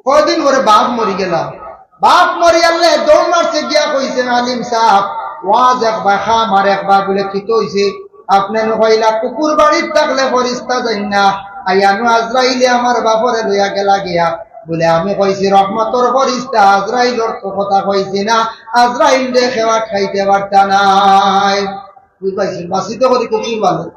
কয়দিন পরে বাপ মরিগেলা। বাপ মরিয়ালে দৌড় মারছে গিয়া কইছে, "আলিম সাব, ওয়াজ একবার, কাম আরেকবার।" বুলে, "কিতা অইছে?" "আপনে নু কইলা কুকুর বাড়িত থাকলে ফিরিস্তা যাইন না, আইয়া নু আজরাইলে আমার বাপরে লইয়া গেলা গিয়া।" বুলে, "আমি কইছি রহমতর ফিরিস্তা, আজরাইলর তো কথা কইছি না, আজরাইলরে কেউ আটকাইতে পারতা নায়।" বুঝ পাইছইন? বাঁচিতো করি কুকুর পালে।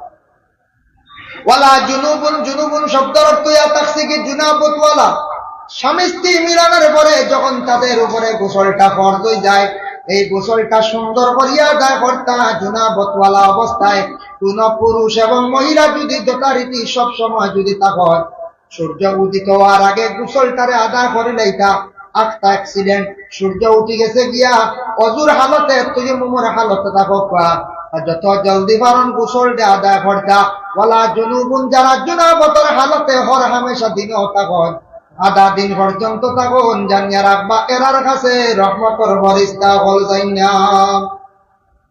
ওয়ালা জুনুবুন, জুনুবুন শব্দর অর্থ ইয়া তাকসিকি জুনাবতওয়ালা। স্বামী স্ত্রী মিলনের পরে যখন তাদের উপরে গোসলটা ফরজ অই যায়, এই গোসলটা সুন্দর করিয়া আদায় করতা জুনাবতওয়ালা অবস্থায়। কোন পুরুষ এবং মহিলা যদি যথারীতি সব সময় যদি তা হয়, সূর্য উদিত হওয়ার আগে গোসলটারে আদায় করিলাইতা। আখতা অ্যাক্সিডেন্ট, সূর্য উঠি গেছে গিয়া, অজুর হালতে, তায়াম্মুমর হালতে থাকউক্কা, আর যত জলদি পারইন গোসলটা আদায় করতা। ওয়ালা জুনুবুন, যারা জুনাবতর হালতে হর হামেশা দিনো থাকইন, আধা দিন পর্যন্ত থাকইন, জানিয়া রাখবা, এরার কাছে রহমতর ফিরিস্তা অকল যাইন না।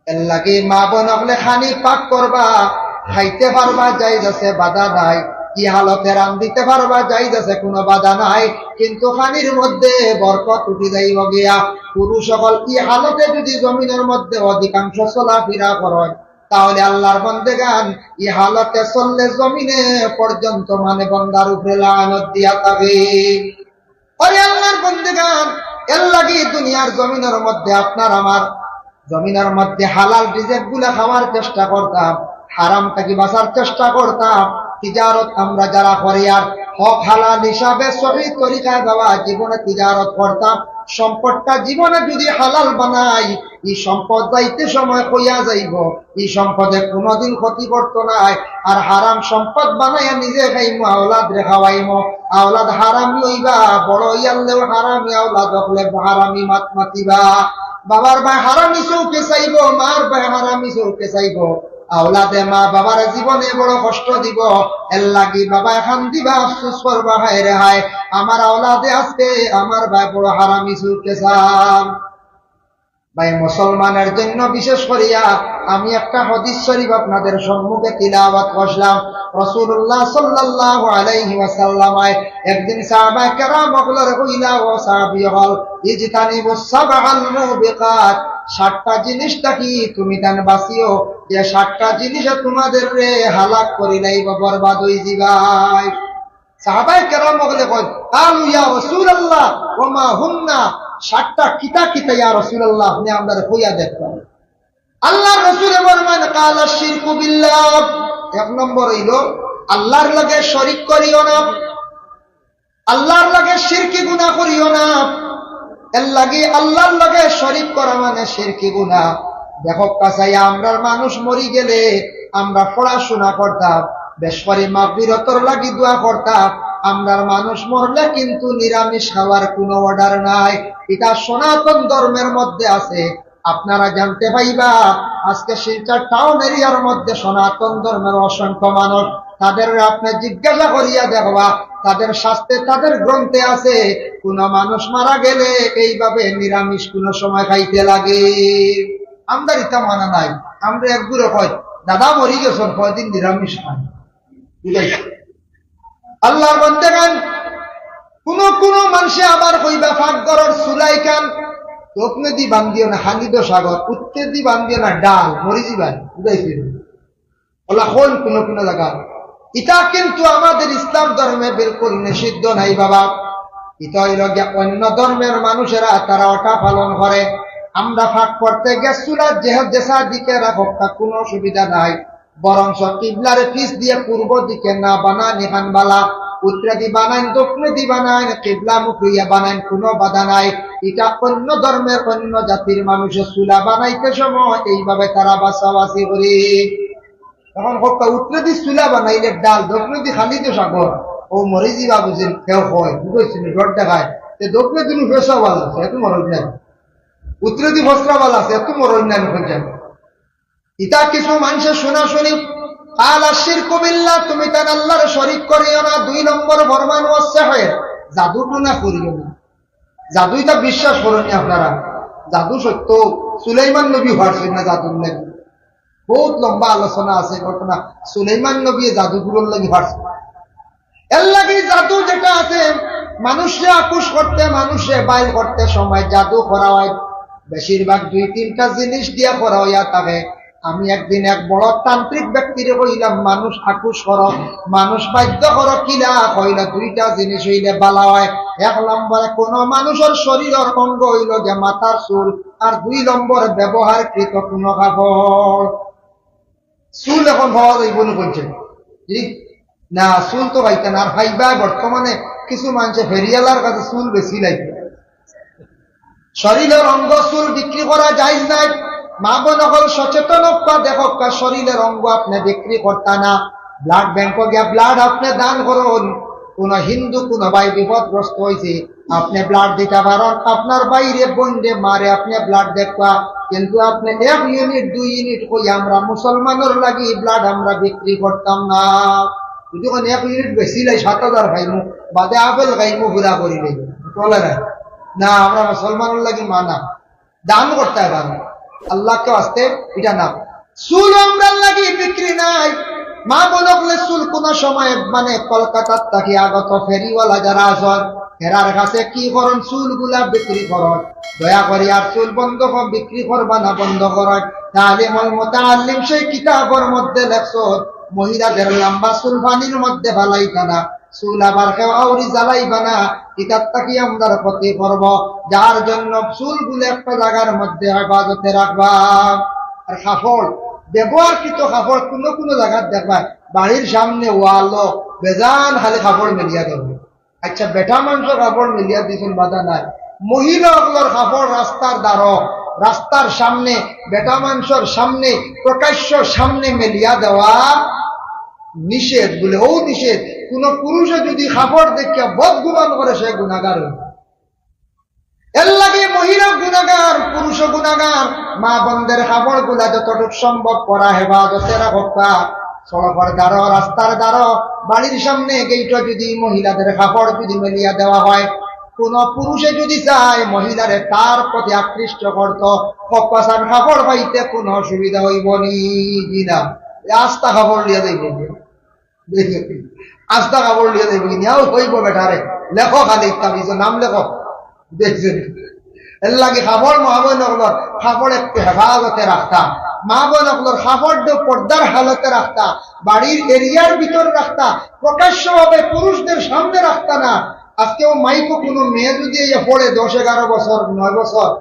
এরলাগি মা বোন অকলে খানি পাক করবা, খাইতে পারবা, জায়েজ আছে, বাধা নাই। ই হালতে রান্ধিতে পারবা, জায়েজ আছে, কুনু বাধা নাই। কিন্তু খানির মধ্যে বরকত উঠি যাইবো গিয়া। পুরুষ অকল ই হালতে যদি জমিনর মধ্যে অধিকাংশ চলাফিরা করইন, তাহলে আল্লাহর বন্দেগান ই হালতে চললে জমিনে পর্যন্ত মানে বন্দার উপরে লানত দিয়া থাকে। ওরে আল্লাহর বন্দেগান, এরলাগি দুনিয়ার জমিনর মধ্যে আপনার আমার, জমিনর মধ্যে হালাল রিজিক গুলা খাওয়ার চেষ্টা করতাম, হারাম থাকি বাঁচার চেষ্টা করতাম। তিজারত আমরা যারা করিয়ার, হক হালাল হিসাবে সহি তরিকায় বাবা জীবনে তিজারত করতাম। সম্পদটা জীবনে যদি হালাল বানাই, ই সম্পদ যাইতে সময় কইয়া যাইবো, ই সম্পদে কুনুদিন ক্ষতি করতো নায়। আর হারাম সম্পদ বানাইয়া নিজে খাইমু, আওলাদরে খাওয়াইমু, আওলাদ হারামি অইবা, বড় অইয়ারলেও হারামি, আওলাদ অকলে হারামি মাত মাতিবা। বাবার বায় হারামি চউখে চাইবো, মার বায় হারামি চউখে চাইবো। আওলাদে মা বাবার জীবনে বড় কষ্ট দিবো। এরলাগি বাবায় কান্দিবা, আফসোস করবা, হায় রে হায়, আমার আওলাদে আজকে আমার বায় বড় হারামি চউখে চার। ভাই, মুসলমানের জন্য বিশেষ করিয়া আমি একটা হাদিস শরীফ আপনাদের সম্মুখে তিলাওয়াত করলাম। রাসূলুল্লাহ সাল্লাল্লাহু আলাইহি ওয়াসাল্লাম একদিন সাহাবায়ে কেরাম অকলরে কইলা, "ও সাহাবী অকল, ইজতানিবুস সাবআল মুবিকাত, সাতটা জিনিস থাকি তুমি তান বাঁচিও, যে সাতটা জিনিসে তোমাদেররে হালাক করিলাইবো, বরবাদ অই যিবায়।" সাহাবায়ে কেরাম অকলে কইন, "ক্বালু ইয়া রাসূলুল্লাহ, ওয়া মা হুন্না?" সাতটা কিতা কিতা ইয়া রাসূলুল্লাহ, আপনে আমরারে কইয়া দেখউক্কা। আল্লাহর রাসূলে ফরমাইন, "ক্বালা শিরকু বিল্লাহ।" এক নম্বর অইলো, আল্লাহর লগে শরিক করিও না, আল্লাহর লগে শিরকি গুনাহ করিও না। এরলাগি আল্লাহর লগে শরিক করা মানে শিরকি গুনাহ। দেখউক্কা চাইয়া, আমরার মানুষ মরি গেলে আমরা পড়াশুনা করতাম, বেশ করি মাগফিরতর লাগি দোয়া করতাম। আমরার মানুষ মরলে কিন্তু নিরামিষ খাওয়ার কুনু অর্ডার নাই, ইটা সনাতন ধর্মের মধ্যে আছে। আপনারা জানতে পাইবা, আজকে শিলচর টাউন এরিয়ার মধ্যে সনাতন ধর্মের অসংখ্য মানুষ, তাদের আপনি জিজ্ঞাসা করিয়া দেখবা, তাদের শাস্ত্রে, তাদের গ্রন্থে আছে, কোন মানুষ মারা গেলে এইভাবে নিরামিষ কোন সময় খাইতে লাগে। আমরা ইতা মানা নাই। আমরা একগুলো কয়, "দাদা মরি গেছেন, কয়দিন নিরামিষ খান।" বুঝাইছে? আল্লাহর বন্দেগান, কোন কোন মানুষে আবার কইবা, "পাকঘরর চুলাইখান দোকনেদি বান্ধিও না, খালি তো সাগর, উত্তেদি বান্ধিও না, ডাল, মরি যিবায়।" বুঝাইছে? ওলা কোন কোন কোন জায়গা। ইটা কিন্তু আমাদের ইসলাম ধর্মে বিলকুল নিষিদ্ধ নাই বাবা। ইটা অইল গিয়া অন্য ধর্মের মানুষেরা তারা ওটা পালন করে। আমরা পাক করতে গিয়া চুলা যে, যেসা দিকে রাখুক, তা কোনো অসুবিধা নাই। বরঞ্চ কিবলার পিছ দিয়া পূর্ব দিকে না বানাইন, ইখান বালা। উত্তরেদি বানাইন, দক্ষিণেদি বানাইন, কিবলামুখী অইয়া বানাইন, কোনো বাধা নাই। ইটা অন্য ধর্মের অন্য জাতির মানুষে চুলা বানাইতে সময় এইভাবে তারা বাছাবাছি করে। এখন কউক্কা, উত্তরেদি চুলা বানাইলে ডাল, দক্ষিণেদি খালি তো সাগর, ও মরি যিবা বুঝিন, কেউ কয়, বুঝছইন, ডর দেখায়। তে দক্ষিণেদি নুফেসা বালা আছে, এত মরণ নাই। উত্তরেদি ফসরা বালা আছে, এত মরণ নাই, নুফেসা। ইতা কিছু মানুষে শুনা শুনি, "কালা শিরকু বিল্লাহ", তুমি তান আল্লাহর শরিক করিও না, দুই নম্বর ফরমান, "ওয়াস সিহর", জাদু টুনা করিও না। জাদু ইতা বিশ্বাস করইন নি আপনারা? জাদু সত্য। সুলাইমান নবী পারছইন না জাদুর লাগি। বহুত লম্বা আলোচনা আছে ঘটনা। সুলাইমান নবী জাদুগুরুর লাগি পারছইন। এর লাগি জাদু যেটা আছে, মানুষরে আকুশ করতে, মানুষরে বাইল করতে সময় জাদু করা হয়। বেশিরভাগ দুই তিনটা জিনিস দিয়া করা হইয়া থাকে। আমি একদিন এক বড় তান্ত্রিক ব্যক্তিরে কইলাম, "মানুষ আকুশ করো, মানুষ বাধ্য করো, কিলা?" কইলা, "দুইটা জিনিস অইলে বালা হয়। এক নম্বরে কোনো মানুষর শরীরর অঙ্গ অইল গিয়া মাথার চুল, আর দুই নম্বর ব্যবহারকৃত কোনো কাপড়।" চুল এখন পাওয়া যাইব না কইছে। জি? না, চুল তো পাইতা না। আর পাইবা বর্তমানে কিছু মানুষে ফেরিয়ালার কাছে চুল বেশি লাগে। শরীরর অঙ্গ চুল বিক্রি করা জায়েজ নাই। মা বোন অকল সচেতন অউক্কা, দেখউক্কা, শরীরর অঙ্গ আপনে বিক্রি করতা না। ব্লাড ব্যাংকো গিয়া ব্লাড আপনে দান করইন। কোন হিন্দু কোন ভাই বিপদগ্রস্ত হইছে, আপনে ব্লাড দিতা পারইন, আপনার ভাইরে, বোনরে, মারে আপনে ব্লাড দেউক্কা, কিন্তু আপনে এক ইউনিট, দুই ইউনিট কইয়া আমরা মুসলমানর লাগি ব্লাড আমরা বিক্রি করতাম না। যদি কোন এক ইউনিট বেশি লাই সাত হাজার খাইমু, বাদে আপেল খাইমু, পুরা করি লইব, চলে না। না, আমরা মুসলমানর লাগি মানা, দান করতে পারবো। আল্লাহকে আসতে এটা না। চুল আমরার লাগি বিক্রি নাই। মা বোন অকলে চুল কোনো সময় মানে কলকাতার থাকি আগত ফেরিওয়ালা যারা আছইন, এরার কাছে কি করইন, চুলগুলা বিক্রি করইন। দয়া করি আর চুল বন্ধ কর, বিক্রি করবা না, বন্ধ করইন। তালিমুল মুতাআল্লিম সেই কিতাবর মধ্যে লেখছইন, মহিলাদের লম্বা চুল পানির মধ্যে ফালাইতা না। চুল আবার কেউ আউরি জ্বালাইবা না, ইতার থাকি আমরার ক্ষতি করব। যার জন্য চুলগুলা একটা জাগার মধ্যে হেফাজতে রাখবা। আর কাপড়, ব্যবহারকৃত কাপড় কোনো কোনো জাগাত দেখবা, বাড়ির সামনে ওয়ালো বেজান খালি কাপড় মেলিয়া দেওয়া। আচ্ছা, বেটা মানুষর কাপড় মেলিয়া দিছইন, বাধা নাই। মহিলা অকলর কাপড় রাস্তার দ্বারো, রাস্তার সামনে, বেটা মানুষর সামনে, প্রকাশ্য সামনে মেলিয়া দেওয়া নিষেধ। বলে, ও নিষেধ। কোন পুরুষে যদি কাপড় দেখিয়া বদগুমান করে, সে গুনাহগার হইবে। এর লাগি মহিলা গুনাহগার, পুরুষ গুনাহগার। মা বোনদের কাপড়গুলা যতটুক সম্ভব করা হেফাজতে রাখউক্কা। সড়কর দ্বারো, রাস্তার দ্বারো, বাড়ির সামনে গেইটো যদি মহিলাদের কাপড় যদি মেলিয়া দেওয়া হয়, কোন পুরুষে যদি চায় মহিলারে তার প্রতি আকৃষ্ট করতো, কপাসান কাপড় পাইতে কোনো অসুবিধা হইব নি? জি না। এ আস্তা কাপড় লিয়া যাইব নি? আস্তা কাপড় লিয়া যাইব নি? নিয়াও হইব বেটারে। লেখো খালি তাবিজো নাম লেখো। দেখছেন? এর লাগি কাপড় মা বোন অকলর কাপড় একটু হেফাজতে রাখতা। মা বোন অকলর কাপড় দে পর্দার হালতে রাখতা। বাড়ির এরিয়ার ভিতরে রাখতা। প্রকাশ্যভাবে পুরুষদের সামনে রাখতা না। আজকেও মাইকো কোনো মেয়ে যদি এই পড়ে দশ এগারো বছর, নয় বছর,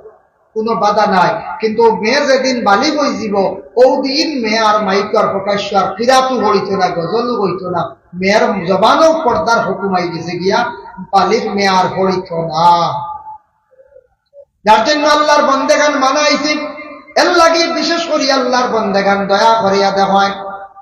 কোনো বাধা নাই। কিন্তু মেয়ে যেদিন বালিগ হইযিব, ওদিন মেয়ে আর মাইকো আর প্রকাশ্য আর কিরাতও পড়িত না, গজলও কইত না। মেয়ের জবানও পর্দার হুকুম আই গেছে গিয়া, বালিগ মেয়ে আর পড়িত না। যার জন্য আল্লাহর বন্দেগান মানা আইছে, এর লাগি বিশেষ করি আল্লাহর বন্দেগান দয়া করিয়া দেখইন,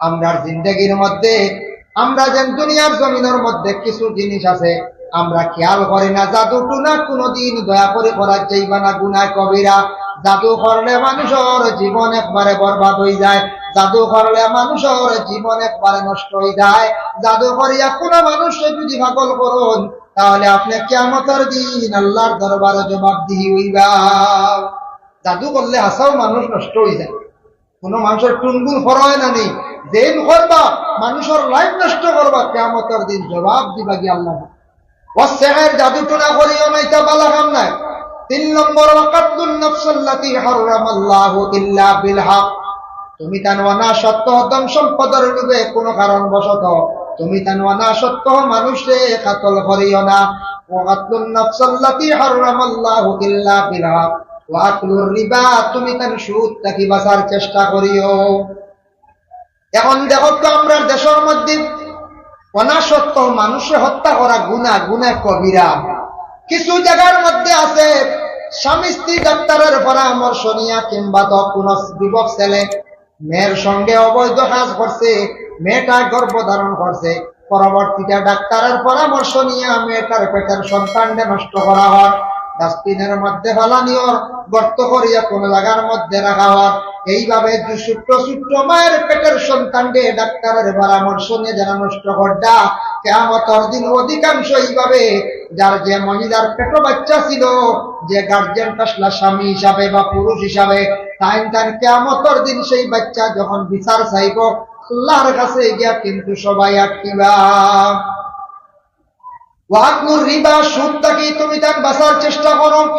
আমরার জিন্দেগির মধ্যে আমরা যেন দুনিয়ার জমিনর মধ্যে কিছু জিনিস আছে, আমরা খেয়াল করি না, জাদু টুনা কোনোদিন দয়া করি করা যাইবা না, গুনাহ কবিরা। জাদু করলে মানুষর জীবন একবারে বরবাদ অই যায়, জাদু করলে মানুষর জীবন একবারে নষ্ট অই যায়। জাদু করিয়া কোনো মানুষরে যদি পাগল করইন, তাহলে আপনে কিয়ামতর দিন আল্লার দরবারো জবাবদিহি অইবা। জাদু করলে হাছাউ মানুষ নষ্ট অই যায়। কোনো মানুষর টুনগুন করা অয় না নি, যেইন করবা, মানুষর life নষ্ট করবা, কিয়ামতর দিন জবাব দিবা গি আল্লার। ওয়াসসিহর, জাদু টুনা করিও না, ইতা বালা কাম নায়। তিন নম্বর, ওয়াকাতলুন নাফসাল্লাতি হাররামাল্লাহু ইল্লা বিল হক। তুমি তান অনাসত্ত্ব ধন সম্পদর লোভে কোনো কারণবশত তুমি তান অনাসত্ত্ব মানুষরে কাতল করিও না। ওয়াকাতলুন নাফসাল্লাতি হাররামাল্লাহু ইল্লা বিল হক। ওয়াকলুর রিবা, তুমি তান সুদ থাকি বাঁচার চেষ্টা করিও। এখন দেখো তো, আমরার দেশর মধ্যে অনাসত্ত্ব মানুষরে হত্যা করা গুনা, গুনা কবিরা। কিছু জাগার মধ্যে আছে, স্বামী স্ত্রী ডাক্তারর পরামর্শ নিয়া কিংবা তো কোনো যুবক ছেলে মেয়ের সঙ্গে অবৈধ কাজ করছে, মেয়েটা গর্ভ ধারণ করছে, পরবর্তীতে ডাক্তারর পরামর্শ নিয়া মেয়েটার পেটের সন্তানরে নষ্ট করা অর, ডাস্টবিনর মধ্যে ফালানি অর, গর্ত করিয়া কোনো জাগার মধ্যে রাখা অর। এইভাবে যে ছোট্ট ছোট্ট মায়ের পেটের সন্তানরে ডাক্তারর পরামর্শ নিয়া যারা নষ্ট কররা, কিয়ামতর দিন অধিকাংশ এইভাবে যার যে মহিলার পেটো বাচ্চা ছিল, যে গার্জিয়ান আসলা স্বামী হিসাবে বা পুরুষ হিসাবে, তাইন তান কিয়ামতর দিন সেই বাচ্চা যখন বিচার চাইবো, আল্লার কাছে গিয়া কিন্তু সবাই আটকিবা। ওয়াকলুর রিবা, সুদ থাকি তুমি তান বাঁচার চেষ্টা করো।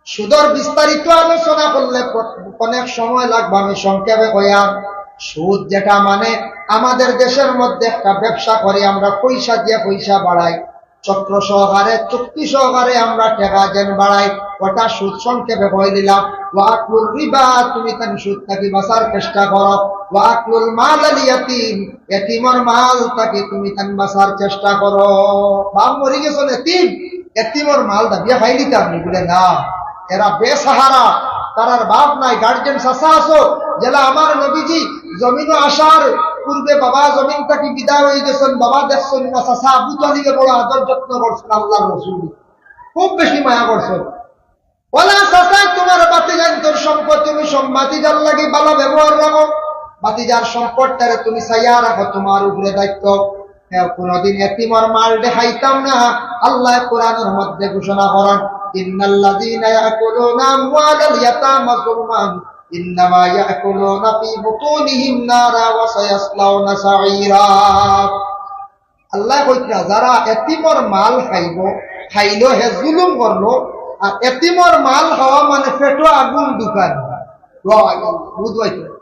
সুদর বিস্তারিত আলোচনা করলে প-, অনেক সময় লাগবো, আমি সংক্ষেপে কইয়ার। সুদ যেটা মানে আমাদের দেশর মধ্যে একটা ব্যবসা করি আমরা, পয়সা দিয়া পয়সা বাড়াই, চক্র সহকারে, চুক্তি সহকারে আমরা টেকা যেন বাড়াই, ওটা সুদ। সংক্ষেপে কইলিলাম, ওয়াকলুর রিবা, তুমি তান সুদ থাকি বাঁচার চেষ্টা করো। ওয়াকলুল মালাল ইয়াতিম, এতিমর মাল থাকি তুমি তান বাঁচার চেষ্টা করো। বাপ মরি গেছইন, এতিম, এতিমর মাল দাবিয়া খাইলিতা নি? বুলে না, এরা বেসাহারা, তারার বাপ নাই, গার্জিয়ান চাচা আছো, যেলা আমার নবীজি জমিনো আসার পূর্বে বাবা জমিন থাকি বিদায় অই গেছইন, বাবা দেখছইন না, চাচা আবু তালিবে বড় আদর যত্ন করছইন, আল্লার রসুল খুব বেশি মায়া করছইন। ওলা চাচা, তুমার ভাতিজাইন্তর সম্পদ তুমি সব ভাতিজার লাগি ভালা ব্যবহার রাখো, ভাতিজার সম্পদটারে তুমি চাইয়া রাখো, তুমার উপরে দায়িত্ব। হ্যাঁ, কোনোদিন এতিমর মাল দেখাইতাম না। আল্লায় কোরআনর মধ্যে ঘোষণা করইন, "ইন্নাল্লাযীনা ইয়াকুলুনা আমওয়ালাল ইয়াতামা যুলমান ইন্নামা ইয়াকুলুনা ফী বুতুনিহিম নারা ওয়া সায়াসলাউনা সাঈরা।" আল্লায় কইতরা, যারা এতিমর মাল খাইবো, খাইলো হে জুলুম করলো, আর এতিমর মাল খাওয়া মানে পেটো আগুন ঢুকানি। ওয়া, বুঝবাই তো।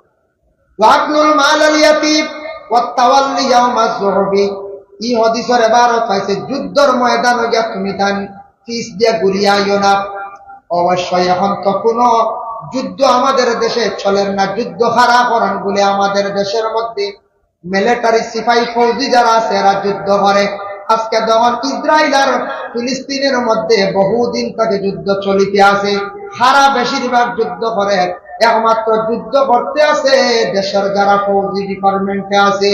ওয়াকলুল মালাল ইয়াতিম ওয়াত তাওয়াল্লি ইয়াউমাজ জুহফি। ই হাদিসর এবারত পাইছে যুদ্ধর ময়দানো গিয়া তুমি তান পিছ দিয়া ঘুরিয়া আইও না। অবশ্যই এখন তো কোনো যুদ্ধ আমাদের দেশে চলের না, যুদ্ধ খাড়া করান বুলে আমাদের দেশর মধ্যে মিলিটারি সিপাহী ফৌজি যারা আছে এরা যুদ্ধ করে। আজকে যখন ইসরাইল আর ফিলিস্তিনর মধ্যে বহুদিন থাকি যুদ্ধ চলিতে আছে, হারা বেশিরভাগ যুদ্ধ করে, একমাত্র যুদ্ধ করতে আছে দেশর যারা ফৌজি ডিপার্টমেন্টে আছে,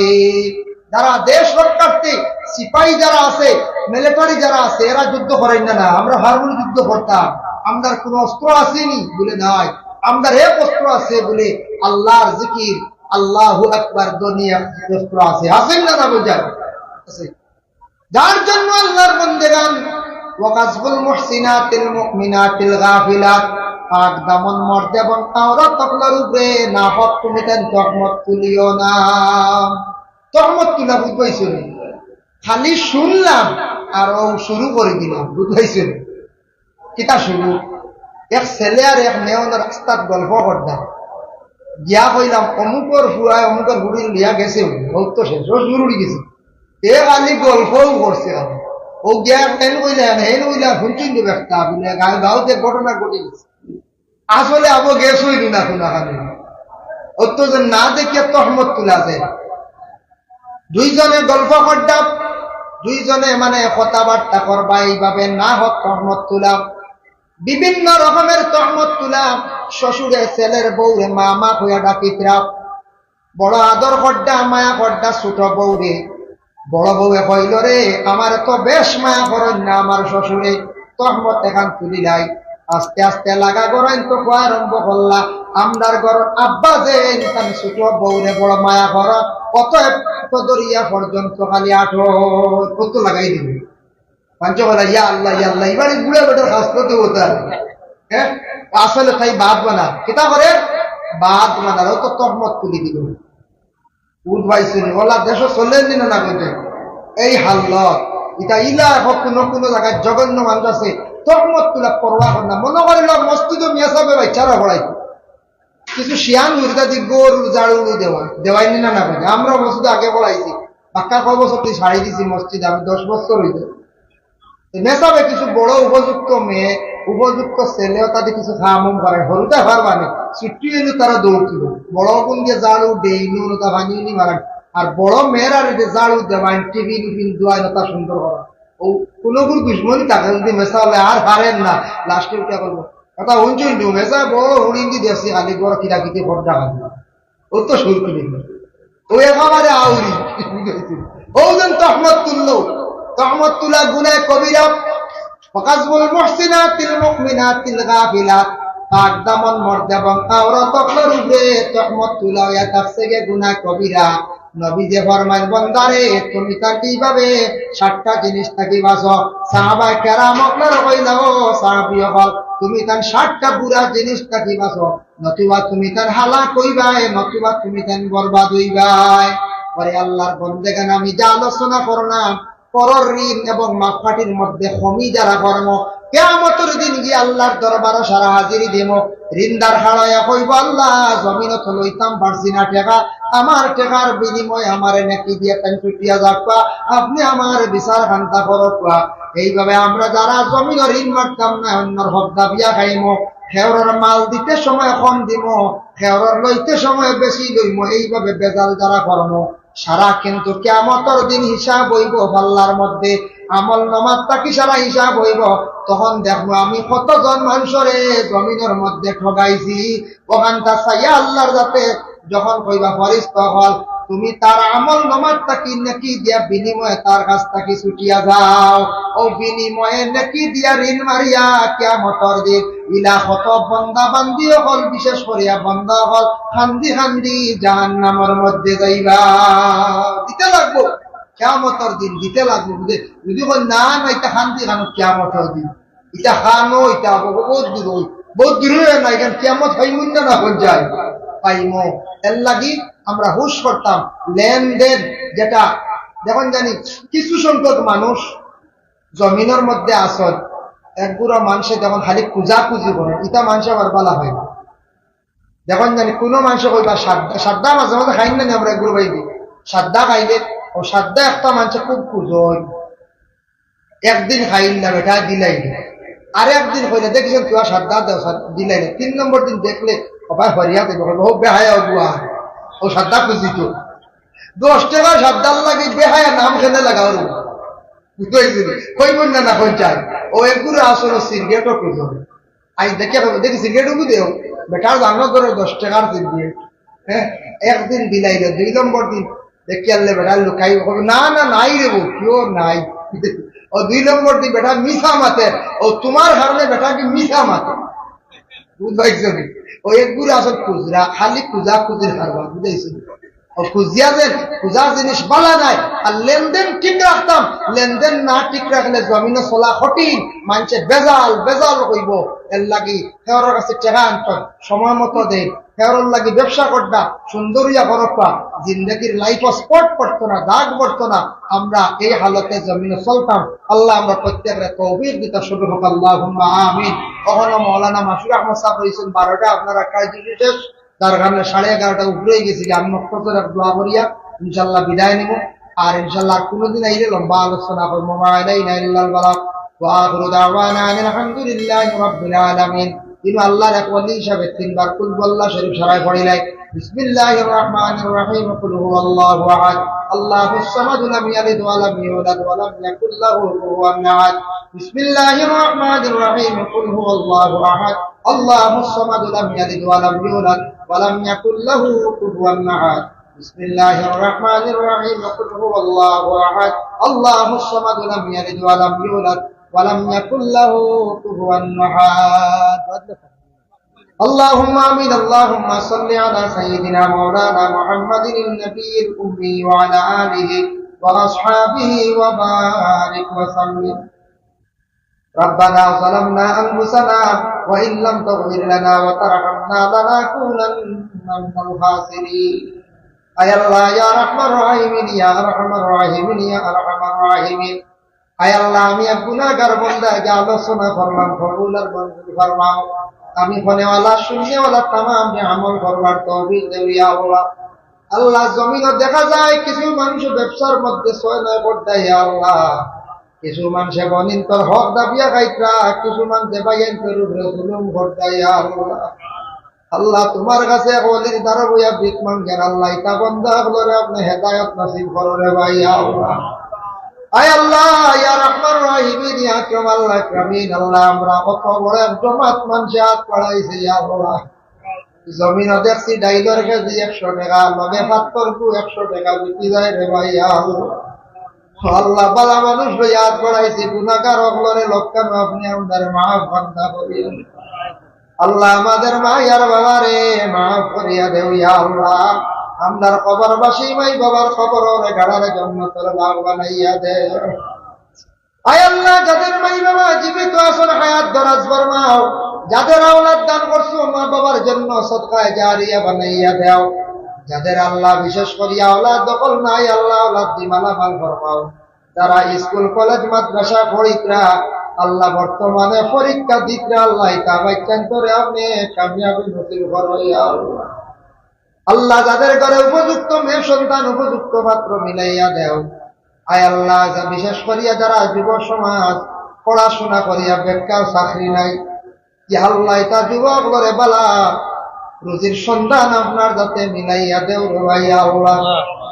যারা দেশ রক্ষার্থী সিপাহী যারা আছে, মিলিটারি যারা আছে, এরা যুদ্ধ করের না। না, আমরা হারমোনি যুদ্ধ করতাম, আমরার কোনো অস্ত্র আছেনি বুলে নাই, আমরার এক অস্ত্র আছে বুলে আল্লার জিকির, আল্লাহু আকবার ধ্বনি অস্ত্র আছে, আছেন না, না বুঝার আছে। যার জন্য আল্লার বন্দেগান, ওয়া কাযফুল মুহসিনাতিল মুমিনাতিল গাফিলাত, পাক দামন মর্দ এবং আওরাত অকলর উপরে নাহক তুমি তান তহমত তুলিও না। তহমত তুলা বুঝবাইছো নি? খালি শুনলাম আর ও শুরু করি দিলাম, বুঝবাইছো নি? কিতা শুরু? এক ছেলে আর এক মেয়ে অনো রাস্তাত গল্প কররা। গিয়া কইলাম, "অমুকর ফুয়ায় অমুকর ফুড়িরে লইয়া গেছে, ও তো শেষ, ও জরুরি গেছে।" এ খালি গল্পও করছে। আর ও গিয়া হেন কইলা, হেন কইলা, হুনছইন তো একটা, বুলে, গাঁও, গাঁওত এক ঘটনা ঘটি গেছে। আসলে আবো গেছইন না, কোনখানে। অত যে না দেখিয়া তহমত তুলা যায়। দুইজনে গল্প কররা, দুইজনে মানে কথাবার্তা কররা, এইভাবে নাহক তহমত তুলা, বিভিন্ন রকমের তহমত তুলা। শ্বশুরে ছেলের বউরে মামা কইয়া ডাকিতরা, বড় আদর কররা, মায়া কররা ছোট বউরে। বড় বউয়ে কইল, "রে, আমারে তো বেশ মায়া করইন না আমার শ্বশুরে, তহমত এখান তুলিলাই।" আস্তে আস্তে লাগা গরইন তো খোয়া আরম্ভ করলা। আমরার ঘরর আব্বা যে ইনসান ছোট বউরে বড় মায়া করা, অতএব তো দরিয়া পর্যন্ত খালি আটো। কত লাগাই দিবে। পাঞ্চ বলা, "ইয়া আল্লাহ, ইয়া আল্লাহ, এবারে বুড়া বেটার কাজ করতে হতো আর।" হ্যাঁ, আসলে তাই বাদ বানা। কিতা করে? বাদ বানা, ও তো তহমত তুলি দিল। উঠ ভাই শুনি, ওলা দেশো চলেন দিন না বুঝে। এই হাল্লত, এটা ইলা এখন কোনো কোনো জায়গায় জঘন্য মানুষ আছে, তহমত তুলা পরোয়া করে না। মনে করিল মসজিদও মিয়া সাহেবের বাচ্চারা পড়াই। কিছু শিয়ান উর্দা দি গরুর জাড়ু দেওয়া, দেওয়াই নি না না বুঝে। আমরা মসজিদে আগে পড়াইছি, বাক্কা কয় বছর তুই ছাড়ি দিছি মসজিদ, আমি দশ বছর হইতে। মেসাবে কিছু বড় উপযুক্ত মেয়ে, উপযুক্ত ছেলেও তাদের কিছু খামুম করে, হরুতা পারবা না, ছুটি হইলে তারা দৌড় দিল। বড় গুণ দিয়ে জাড়ু দেই, নুন ওটা ভাঙিয়ে নি মারান। আর বড় মেয়েরা যে জাড়ু দেওয়াইন, টিফিন উফিন দুয়াইন, ওটা সুন্দর করা। ও কোনো গুণ দুশ্মনী থাকে, যদি মেসা হলে আর হারেন না, লাস্টে উঠে করবো। কথা হুনছুন, মেসা বড় হুড়িঙ্গি দেখছি, খালি বড় কিরাকিতি ভোট ডাকা দিল। ও তো শুরু করি। ও একেবারে আউরি। ও যেন তহমত তুললো। তহমত তুলা গুনাহ কবিরা। وقذف المحصنات المؤمنات الغافلات। পাক দামন মর্দ এবং আওরত অকলর উপরে তহমত তুলা হইয়া থাকছে গিয়া গুনাহ কবিরা। নবী যে ফরমাইন, "বন্দারে, তুমি তার কিভাবে সাতটা জিনিস থাকি বাঁচো?" সাহাবায়ে কেরাম অকলর কইলা, "ও সাহাবী অকল, তুমি তার সাতটা বুরা জিনিস থাকি বাঁচো।" নতুবা তুমি তান হালাক অইবায়, নতুবা তুমি তান বরবাদ অইবায়। পরে আল্লাহর বন্দেগান, আমি যে আলোচনা করলাম, পরর ঋণ এবং মাপকাঠির মধ্যে কমি যারা কর্ম, কিয়ামতর দিন গিয়া আল্লাহর দরবারো সারা হাজিরি দিমু। ঋণদার খাড়াইয়া কইবো, "আল্লাহ, জমিনো তো লইতাম পারছি না টেকা, আমার টেকার বিনিময়ে আমারে নেকি দিয়া তাইন ছুটিয়া যাউক্কা, আপনে আমার বিচার খান্তা করউক্কা।" এইভাবে আমরা যারা জমিনো ঋণ মারতাম না, অন্যর হক দাবিয়া খাইমু, খেউরর মাল দিতে সময় কম দিমু, খেউরর লইতে সময় বেশি লইমু, এইভাবে বেজাল যারা করমু, সারা কিন্তু কিয়ামতর দিন হিসাব অইবো পাল্লার মধ্যে, আমল নামাত থাকি সারা হিসাব অইবো। তখন দেখমু আমি কতজন মানষরে জমিনর মধ্যে ঠগাইছি। অখানতা চাইয়া আল্লাহর যাতে যখন কইবা, "ফরিস্তা অকল, তুমি তার আমল নামাত থাকি নেকি দিয়া বিনিময়ে তার কাছ থাকি ছুটিয়া যাও।" ও বিনিময়ে নেকি দিয়া ঋণ মারিয়া কিয়ামতর দিন ইলা কত বন্দা বান্দি অকল, বিশেষ করিয়া বন্দা অকল কান্দি কান্দি জাহান্নামর মধ্যে যাইবা। দিতে লাগবো, কিয়ামতর দিন দিতে লাগবো। বুঝে? যদি কই, "না, না, ইতা কান্দি কানো কিয়ামতর দিন।" ইটা খানো, ইটা আবো, বহুত দূর অই, বহুত দূর অই না, ইখান কিয়ামত পাইমু না, না অখন যাই পাইমু। এর লাগি আমরা হুশ করতাম, লেনদেন যেটা, দেখইন জানি কিছু সংখ্যক মানুষ জমিনর মধ্যে আছইন, এক গুড়া মানষে দেখইন খালি খুজাখুজি করে, ইটা মানষে আবার বালা অয় না। দেখইন জানি কোনো মানষে কইবা সাদ্দা, সাদ্দা মাঝে মাঝে খাইন না নি আমরা এগুলো বাইদি। সাদ্দা খাইলে, ও সাদ্দা একটা মানষে খুব খুঁজইন। একদিন খাইল না বেটা, দিলাই না। আর একদিন কইলে, "দেখছেন তুই আর সাদ্দা দেও, সাদ-, দিলাই না।" তিন নম্বর দিন দেখলে, ও ভাই, হরিয়া দেবো, ও বেহায়া অগুয়া, ও সাদ্দা খুঁজি তো। দশ টেকা সাদ্দার লাগি বেহায়া নাম কেনে লাগাও রে? বুঝতে পারছি? কইব না, না, কই চাই? ও এগুলো আসলে সিগারেটও খুঁজো। আই দেখে কইব, "দেখি সিগারেট উবু দেও।" বেটার জানো ধরো দশ টেকার সিগারেট। হ্যাঁ, একদিন দিলাইলে, দুই নম্বর দিন দেখি আনলে বেটা লুকাই, কইব, "না, না, নাই রে বউ, কেউ নাই।" ও দুই নম্বর দিন বেটা মিছা মাতের, ও তোমার কারণে বেটা কি মিছা মাতের। বুঝ পাইছো নি? ও এগুলো আসল খুচরা, খালি খুঁজা খুঁজির কারবার, বুঝাইছো নি? ও খুঁজিয়া যেন, খুঁজা জিনিস বালা নাই। আর লেনদেন ঠিক রাখতাম, লেনদেন না ঠিক রাখলে জমিনো চলা কঠিন, মানষে বেজাল, বেজাল কইব। এর লাগি খেওরর কাছে টেকা আনতাম, সময় মতো দেই, খেওরর লাগি ব্যবসা করতাম, সুন্দর ইয়া করতাম, জিন্দেগির লাইফ স্পট পড়তো না, দাগ পড়তো না। আমরা এই হালতে জমিনো চলতাম। আল্লাহ আমরা প্রত্যেকরে তৌফিক দিতা শুরু হোক, আল্লাহুম্মা আমিন। কখনো মৌলানা মাসুর আহমদ সাহেব রইছেন বারোটা, আপনারা কাজ শেষ, তার কারণে সাড়ে এগারোটা উপরে গেছি, আমি মক্তসর এক দোয়া করিয়া ইনশাআল্লাহ বিদায় নিব। আর ইনশাআল্লাহ আর কোনোদিন আইলে লম্বা আলোচনা করবো। মা আলাইনা ইল্লাল বালাগ। ওয়া আখিরু দাওয়ানা আনিল হামদুলিল্লাহি রাব্বিল আলামিন। কিন্তু আল্লাহর এক ওলি হিসাবে তিনবার কুল হুয়াল্লাহ শরীফ সারায় পড়িলাই। بسم الله الرحمن الرحيم. قل هو الله أحد. الله الصمد. لم يلد ولم يولد ولم يكن له كفوا أحد. بسم الله الرحمن الرحيم. قل هو الله أحد. الله الصمد. لم يلد ولم يولد ولم يكن له كفوا أحد. بسم الله الرحمن الرحيم. قل هو الله أحد. الله الصمد. لم يلد ولم يولد ولم يكن له كفوا أحد. اللهم آمين. اللهم صل على سيدنا مولانا محمد النبي الأمي وعلى آله وأصحابه وبارك وسلم. ربنا ظلمنا أنفسنا وإن لم تغفر لنا وترحمنا لنكونن من الخاسرين. আয় আল্লাহ, ইয়া আরহামার রাহিমিন, ইয়া আরহামার রাহিমিন, ইয়া আরহামার রাহিমিন। আয় আল্লাহ, আমি এক গুনাহগার বান্দা, যে আলোচনা করলাম, কবুল আর মঞ্জুর ফরমাও। আমি হুননেওয়ালা, শুননেওয়ালা তামামরে আমল করবার তৌফিক দেও, ইয়া আল্লাহ। আল্লাহ, জমিনো দেখা যায় কিছু মানুষ ব্যবসার মধ্যে ছয় নয় করতা, ইয়া আল্লাহ। কিছু মানষে বইনতর হক দাবিয়া খাইতরা, কিছু মানষে ভাইয়াইন্তর উপরে জুলুম করতা, ইয়া আল্লাহ। আল্লাহ, তুমার কাছে এক ওলির দ্বারা বইয়া ভিক মাঙ্গের, আল্লাহ, ইতা বান্দা অকলরে আপনে হেদায়েত নসিব করো রে ভাই, ইয়া আল্লাহ। আয় আল্লাহ, ইয়া আরহামার রাহিমিন, ইয়া আকরাম আল আকরামিন, আল্লাহ, আমরা কত বড় এক জমাত মানষে আত বাড়াইছে, ইয়া আল্লাহ। জমিনো দেখছি ডাইলর কেজি একশো টেকা, লগে পাত্তর কু একশো টেকা বিকি যায় রে ভাই, ইয়া আল্লাহ। আল্লাহ, বালা মানুষ লইয়া আত বাড়াইছি, গুনাহগার অকলরে লক্কানো আপনে আমরারে মাফ বান্দা করিয়া দেও। আল্লাহ, আমরার মাই আর বাবারে মাফ করিয়া দেও, ইয়া আল্লাহ। আমরার কবরবাসী মাই বাবার কবররে গাড়ারে জন্নতর বাগ বানাইয়া দেও। আয় আল্লাহ, যাদের মাই বাবা জীবিত আছইন, হায়াত দরাজ ফরমাও। যাদের আওলাদ দান করছো, মা বাবার জন্য সদকায়ে জারিয়া বানাইয়া দেও। যাদের আল্লাহ বিশেষ করিয়া আওলাদ দখল নাই, আল্লাহ আওলাদ দি মালামাল ফরমাও। যারা স্কুল, কলেজ, মাদ্রাসা পড়িতরা, আল্লাহ বর্তমানে পরীক্ষা দিতরা, আল্লাহ ইতা বাচ্চাইন্তরে আপনে কামিয়াবি নসিব করো, ইয়া আল্লাহ। আল্লাহ, যাদের ঘরে উপযুক্ত মেয়ে সন্তান, উপযুক্ত পাত্র মিলাইয়া দেও। আয় আল্লাহ, যা বিশেষ করিয়া যারা যুব সমাজ পড়াশোনা করিয়া বেকার, চাকরি নাই, ইয়া আল্লাহ, ইতা যুবক অকলরে বালা রুজির সন্ধান আপনার যাতে মিলাইয়া দেও রে ভাই, ইয়া আল্লাহ।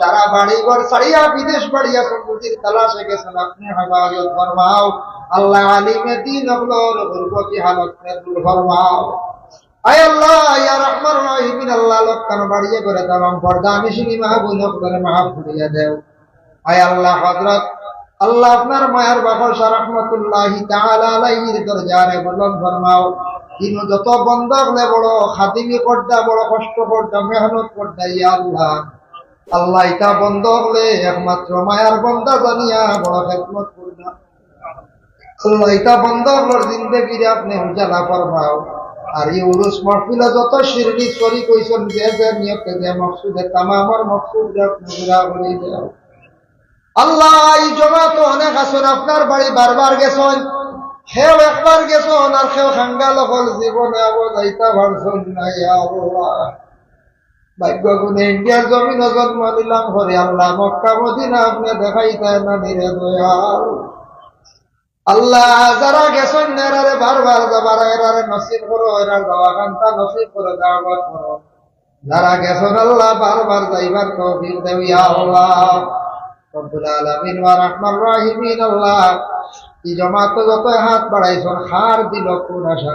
যারা বাড়ি ঘর ছাড়িয়া বিদেশ বাড়িয়া রুজির তালাশে গেছইন, আপনে হেফাজত ফরমাও। আল্লাহ, আলিমে দিন অকলর গুরবতি হালতরে দূর ফরমাও। আয় আল্লাহ, ইয়া আরহামার রাহিমিন, আল্লাহ, লক্কানো বাড়িয়ে করে তামাম পর্দানিশিন মা বইন অকলরে মাফ করিয়া দেও। আয় আল্লাহ, হযরত আল্লাহ আপনার মায়ার বাবা শাহ রহমাতুল্লাহি তাআলা আলাইহির দরজারে বুলন্দ ফরমাও। ইনো যত বন্দা অকলে বড় খাদিমি করতা, বড় কষ্ট করতা, মেহনত করতা, ইয়া আল্লাহ। আল্লাহ, ইতা বন্দা অকলে একমাত্র মায়ার বন্দা জানিয়া বড় খেদমত করতা। আল্লাহ, ইতা বন্দা অকলর জিন্দেগিরে আপনে উজালা ফরমাও। আর ই উরুস মাহফিলো যত শিরনি শরিক অইছইন, যে যে নিয়তে, যে মকসুদে, তামামর মকসুদরে আপনে পুরা করি দেও। আল্লাহ, ই জমাতো অনেক আছইন, আপনার বাড়ি বারবার গেছইন, কেউ একবার গেছইন, আর কেউ খাঙ্গাল অকল জীবনে আবো যাইতা পারছইন না, ইয়া আল্লাহ। ভাগ্য গুণে ইন্ডিয়ার জমিনো জন্ম নিলাম পরে, আল্লাহ, মক্কা মদিনা আপনে দেখাইতা না নি রে দয়াল। আল্লাহ, যারা গেছইন না, এরারে বারবার যাবার, এরারে নসিব করো, এরার যাওয়া খানতা নসিব করো, দাওয়াত করো। যারা গেছইন আল্লাহ, বারবার যাইবার তৌফিক দেও, ইয়া আল্লাহ। রব্বুল আলামিন ওয়া আরহামার রাহিমিন আল্লাহ, ই জমাতো যত হাত বাড়াইছইন, কার দিলো কুন আশা?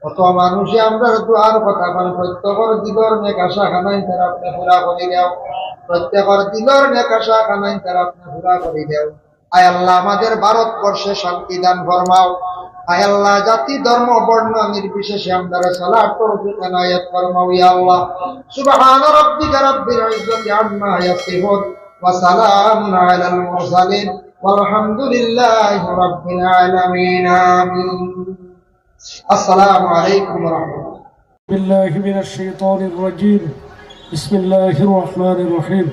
কত মানুষে আমরার দোয়ার কথা কইন, প্রত্যেকর দিলর নেক আশা খানাইন তারা আপনে পুরা করি দেও, প্রত্যেকর দিলর নেক আশা খানাইন তারা আপনে পুরা করি দেও। আয় আল্লাহ, আমাদের ভারতবর্ষে শান্তি দান ফরমাও। আয় আল্লাহ, জাতি, ধর্ম, বর্ণ নির্বিশেষে আমরারে চলার তৌফিক এনায়েত ফরমাও, ইয়া আল্লাহ। سبحان ربك رب العزة عما يصفون وسلام على المرسلين والحمد لله رب العالمين. آمين. السلام عليكم ورحمة الله. بالله من الشيطان الرجيم. بسم الله الرحمن الرحيم.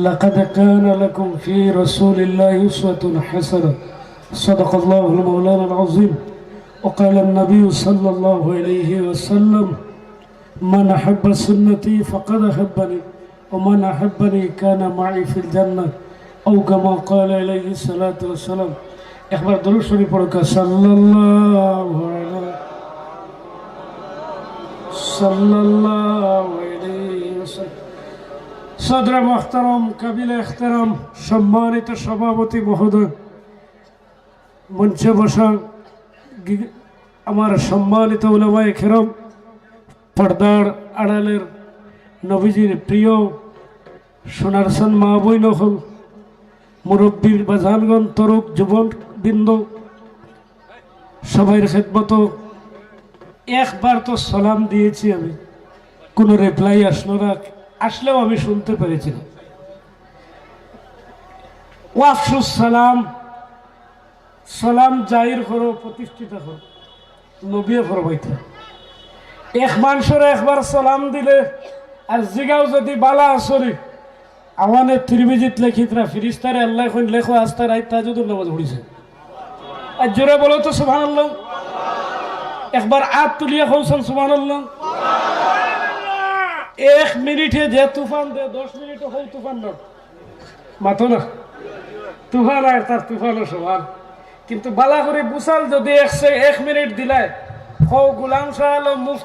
لقد كان لكم في رسول الله أسوة حسنة. صدق الله مولانا العظيم. وقال النبي صلى الله عليه وسلم: من أحب سنتي فقد أحبني، ومن أحبني كان معي في الجنة، أو كما قال عليه الصلاة والسلام. একবার দুরূদ শরীফ পড়ুক্কা, সাল্লাল্লাহু আলা, সাল্লাল্লাহু আলাইহি ওয়াসাল্লাম। সদরে মুহতারাম, কাবিলে ইহতেরাম, সম্মানিত সভাপতি মহোদয়, মঞ্চে বসা গি-, আমার সম্মানিত উলামায়ে কেরাম, পর্দার আড়ালের নবীজির প্রিয় সোনার সন মা বইন অকল, মুরব্বী বাজানগণ, তরুণ যুবকবৃন্দ, সবাইর খেদমতো একবার তো সালাম দিয়েছি আমি, কোনো রিপ্লাই আসলো না, আসলেও আমি শুনতে পেরেছি না। ওয়াফসুস সালাম, সালাম জাহির করো, প্রতিষ্ঠিত করো। নবীয়ে ফরমাইতা, এক মানষরে একবার সালাম দিলে আর জিগাও যদি বালা আছনি, আওয়ানে তিরমিজিত লেখিতরা ফিরিস্তারে আল্লায় কইন, লেখো আস্তা রাইত তাহাজ্জুদর নামাজ পড়িছে। আর জোরে বলো তো সুবহানাল্লাহ। একবার আত তুলিয়া কওছন সুবহানাল্লাহ। এক মিনিটে যে তুফান দে, দশ মিনিটে হউ তুফান না। মাতো না। তুফান আর তার তুফানও সমান। কিন্তু বালা করি বুঝাল যদি এক সে-, এক মিনিট দিলায়, কও গোলাম শাহ আলম মুফতি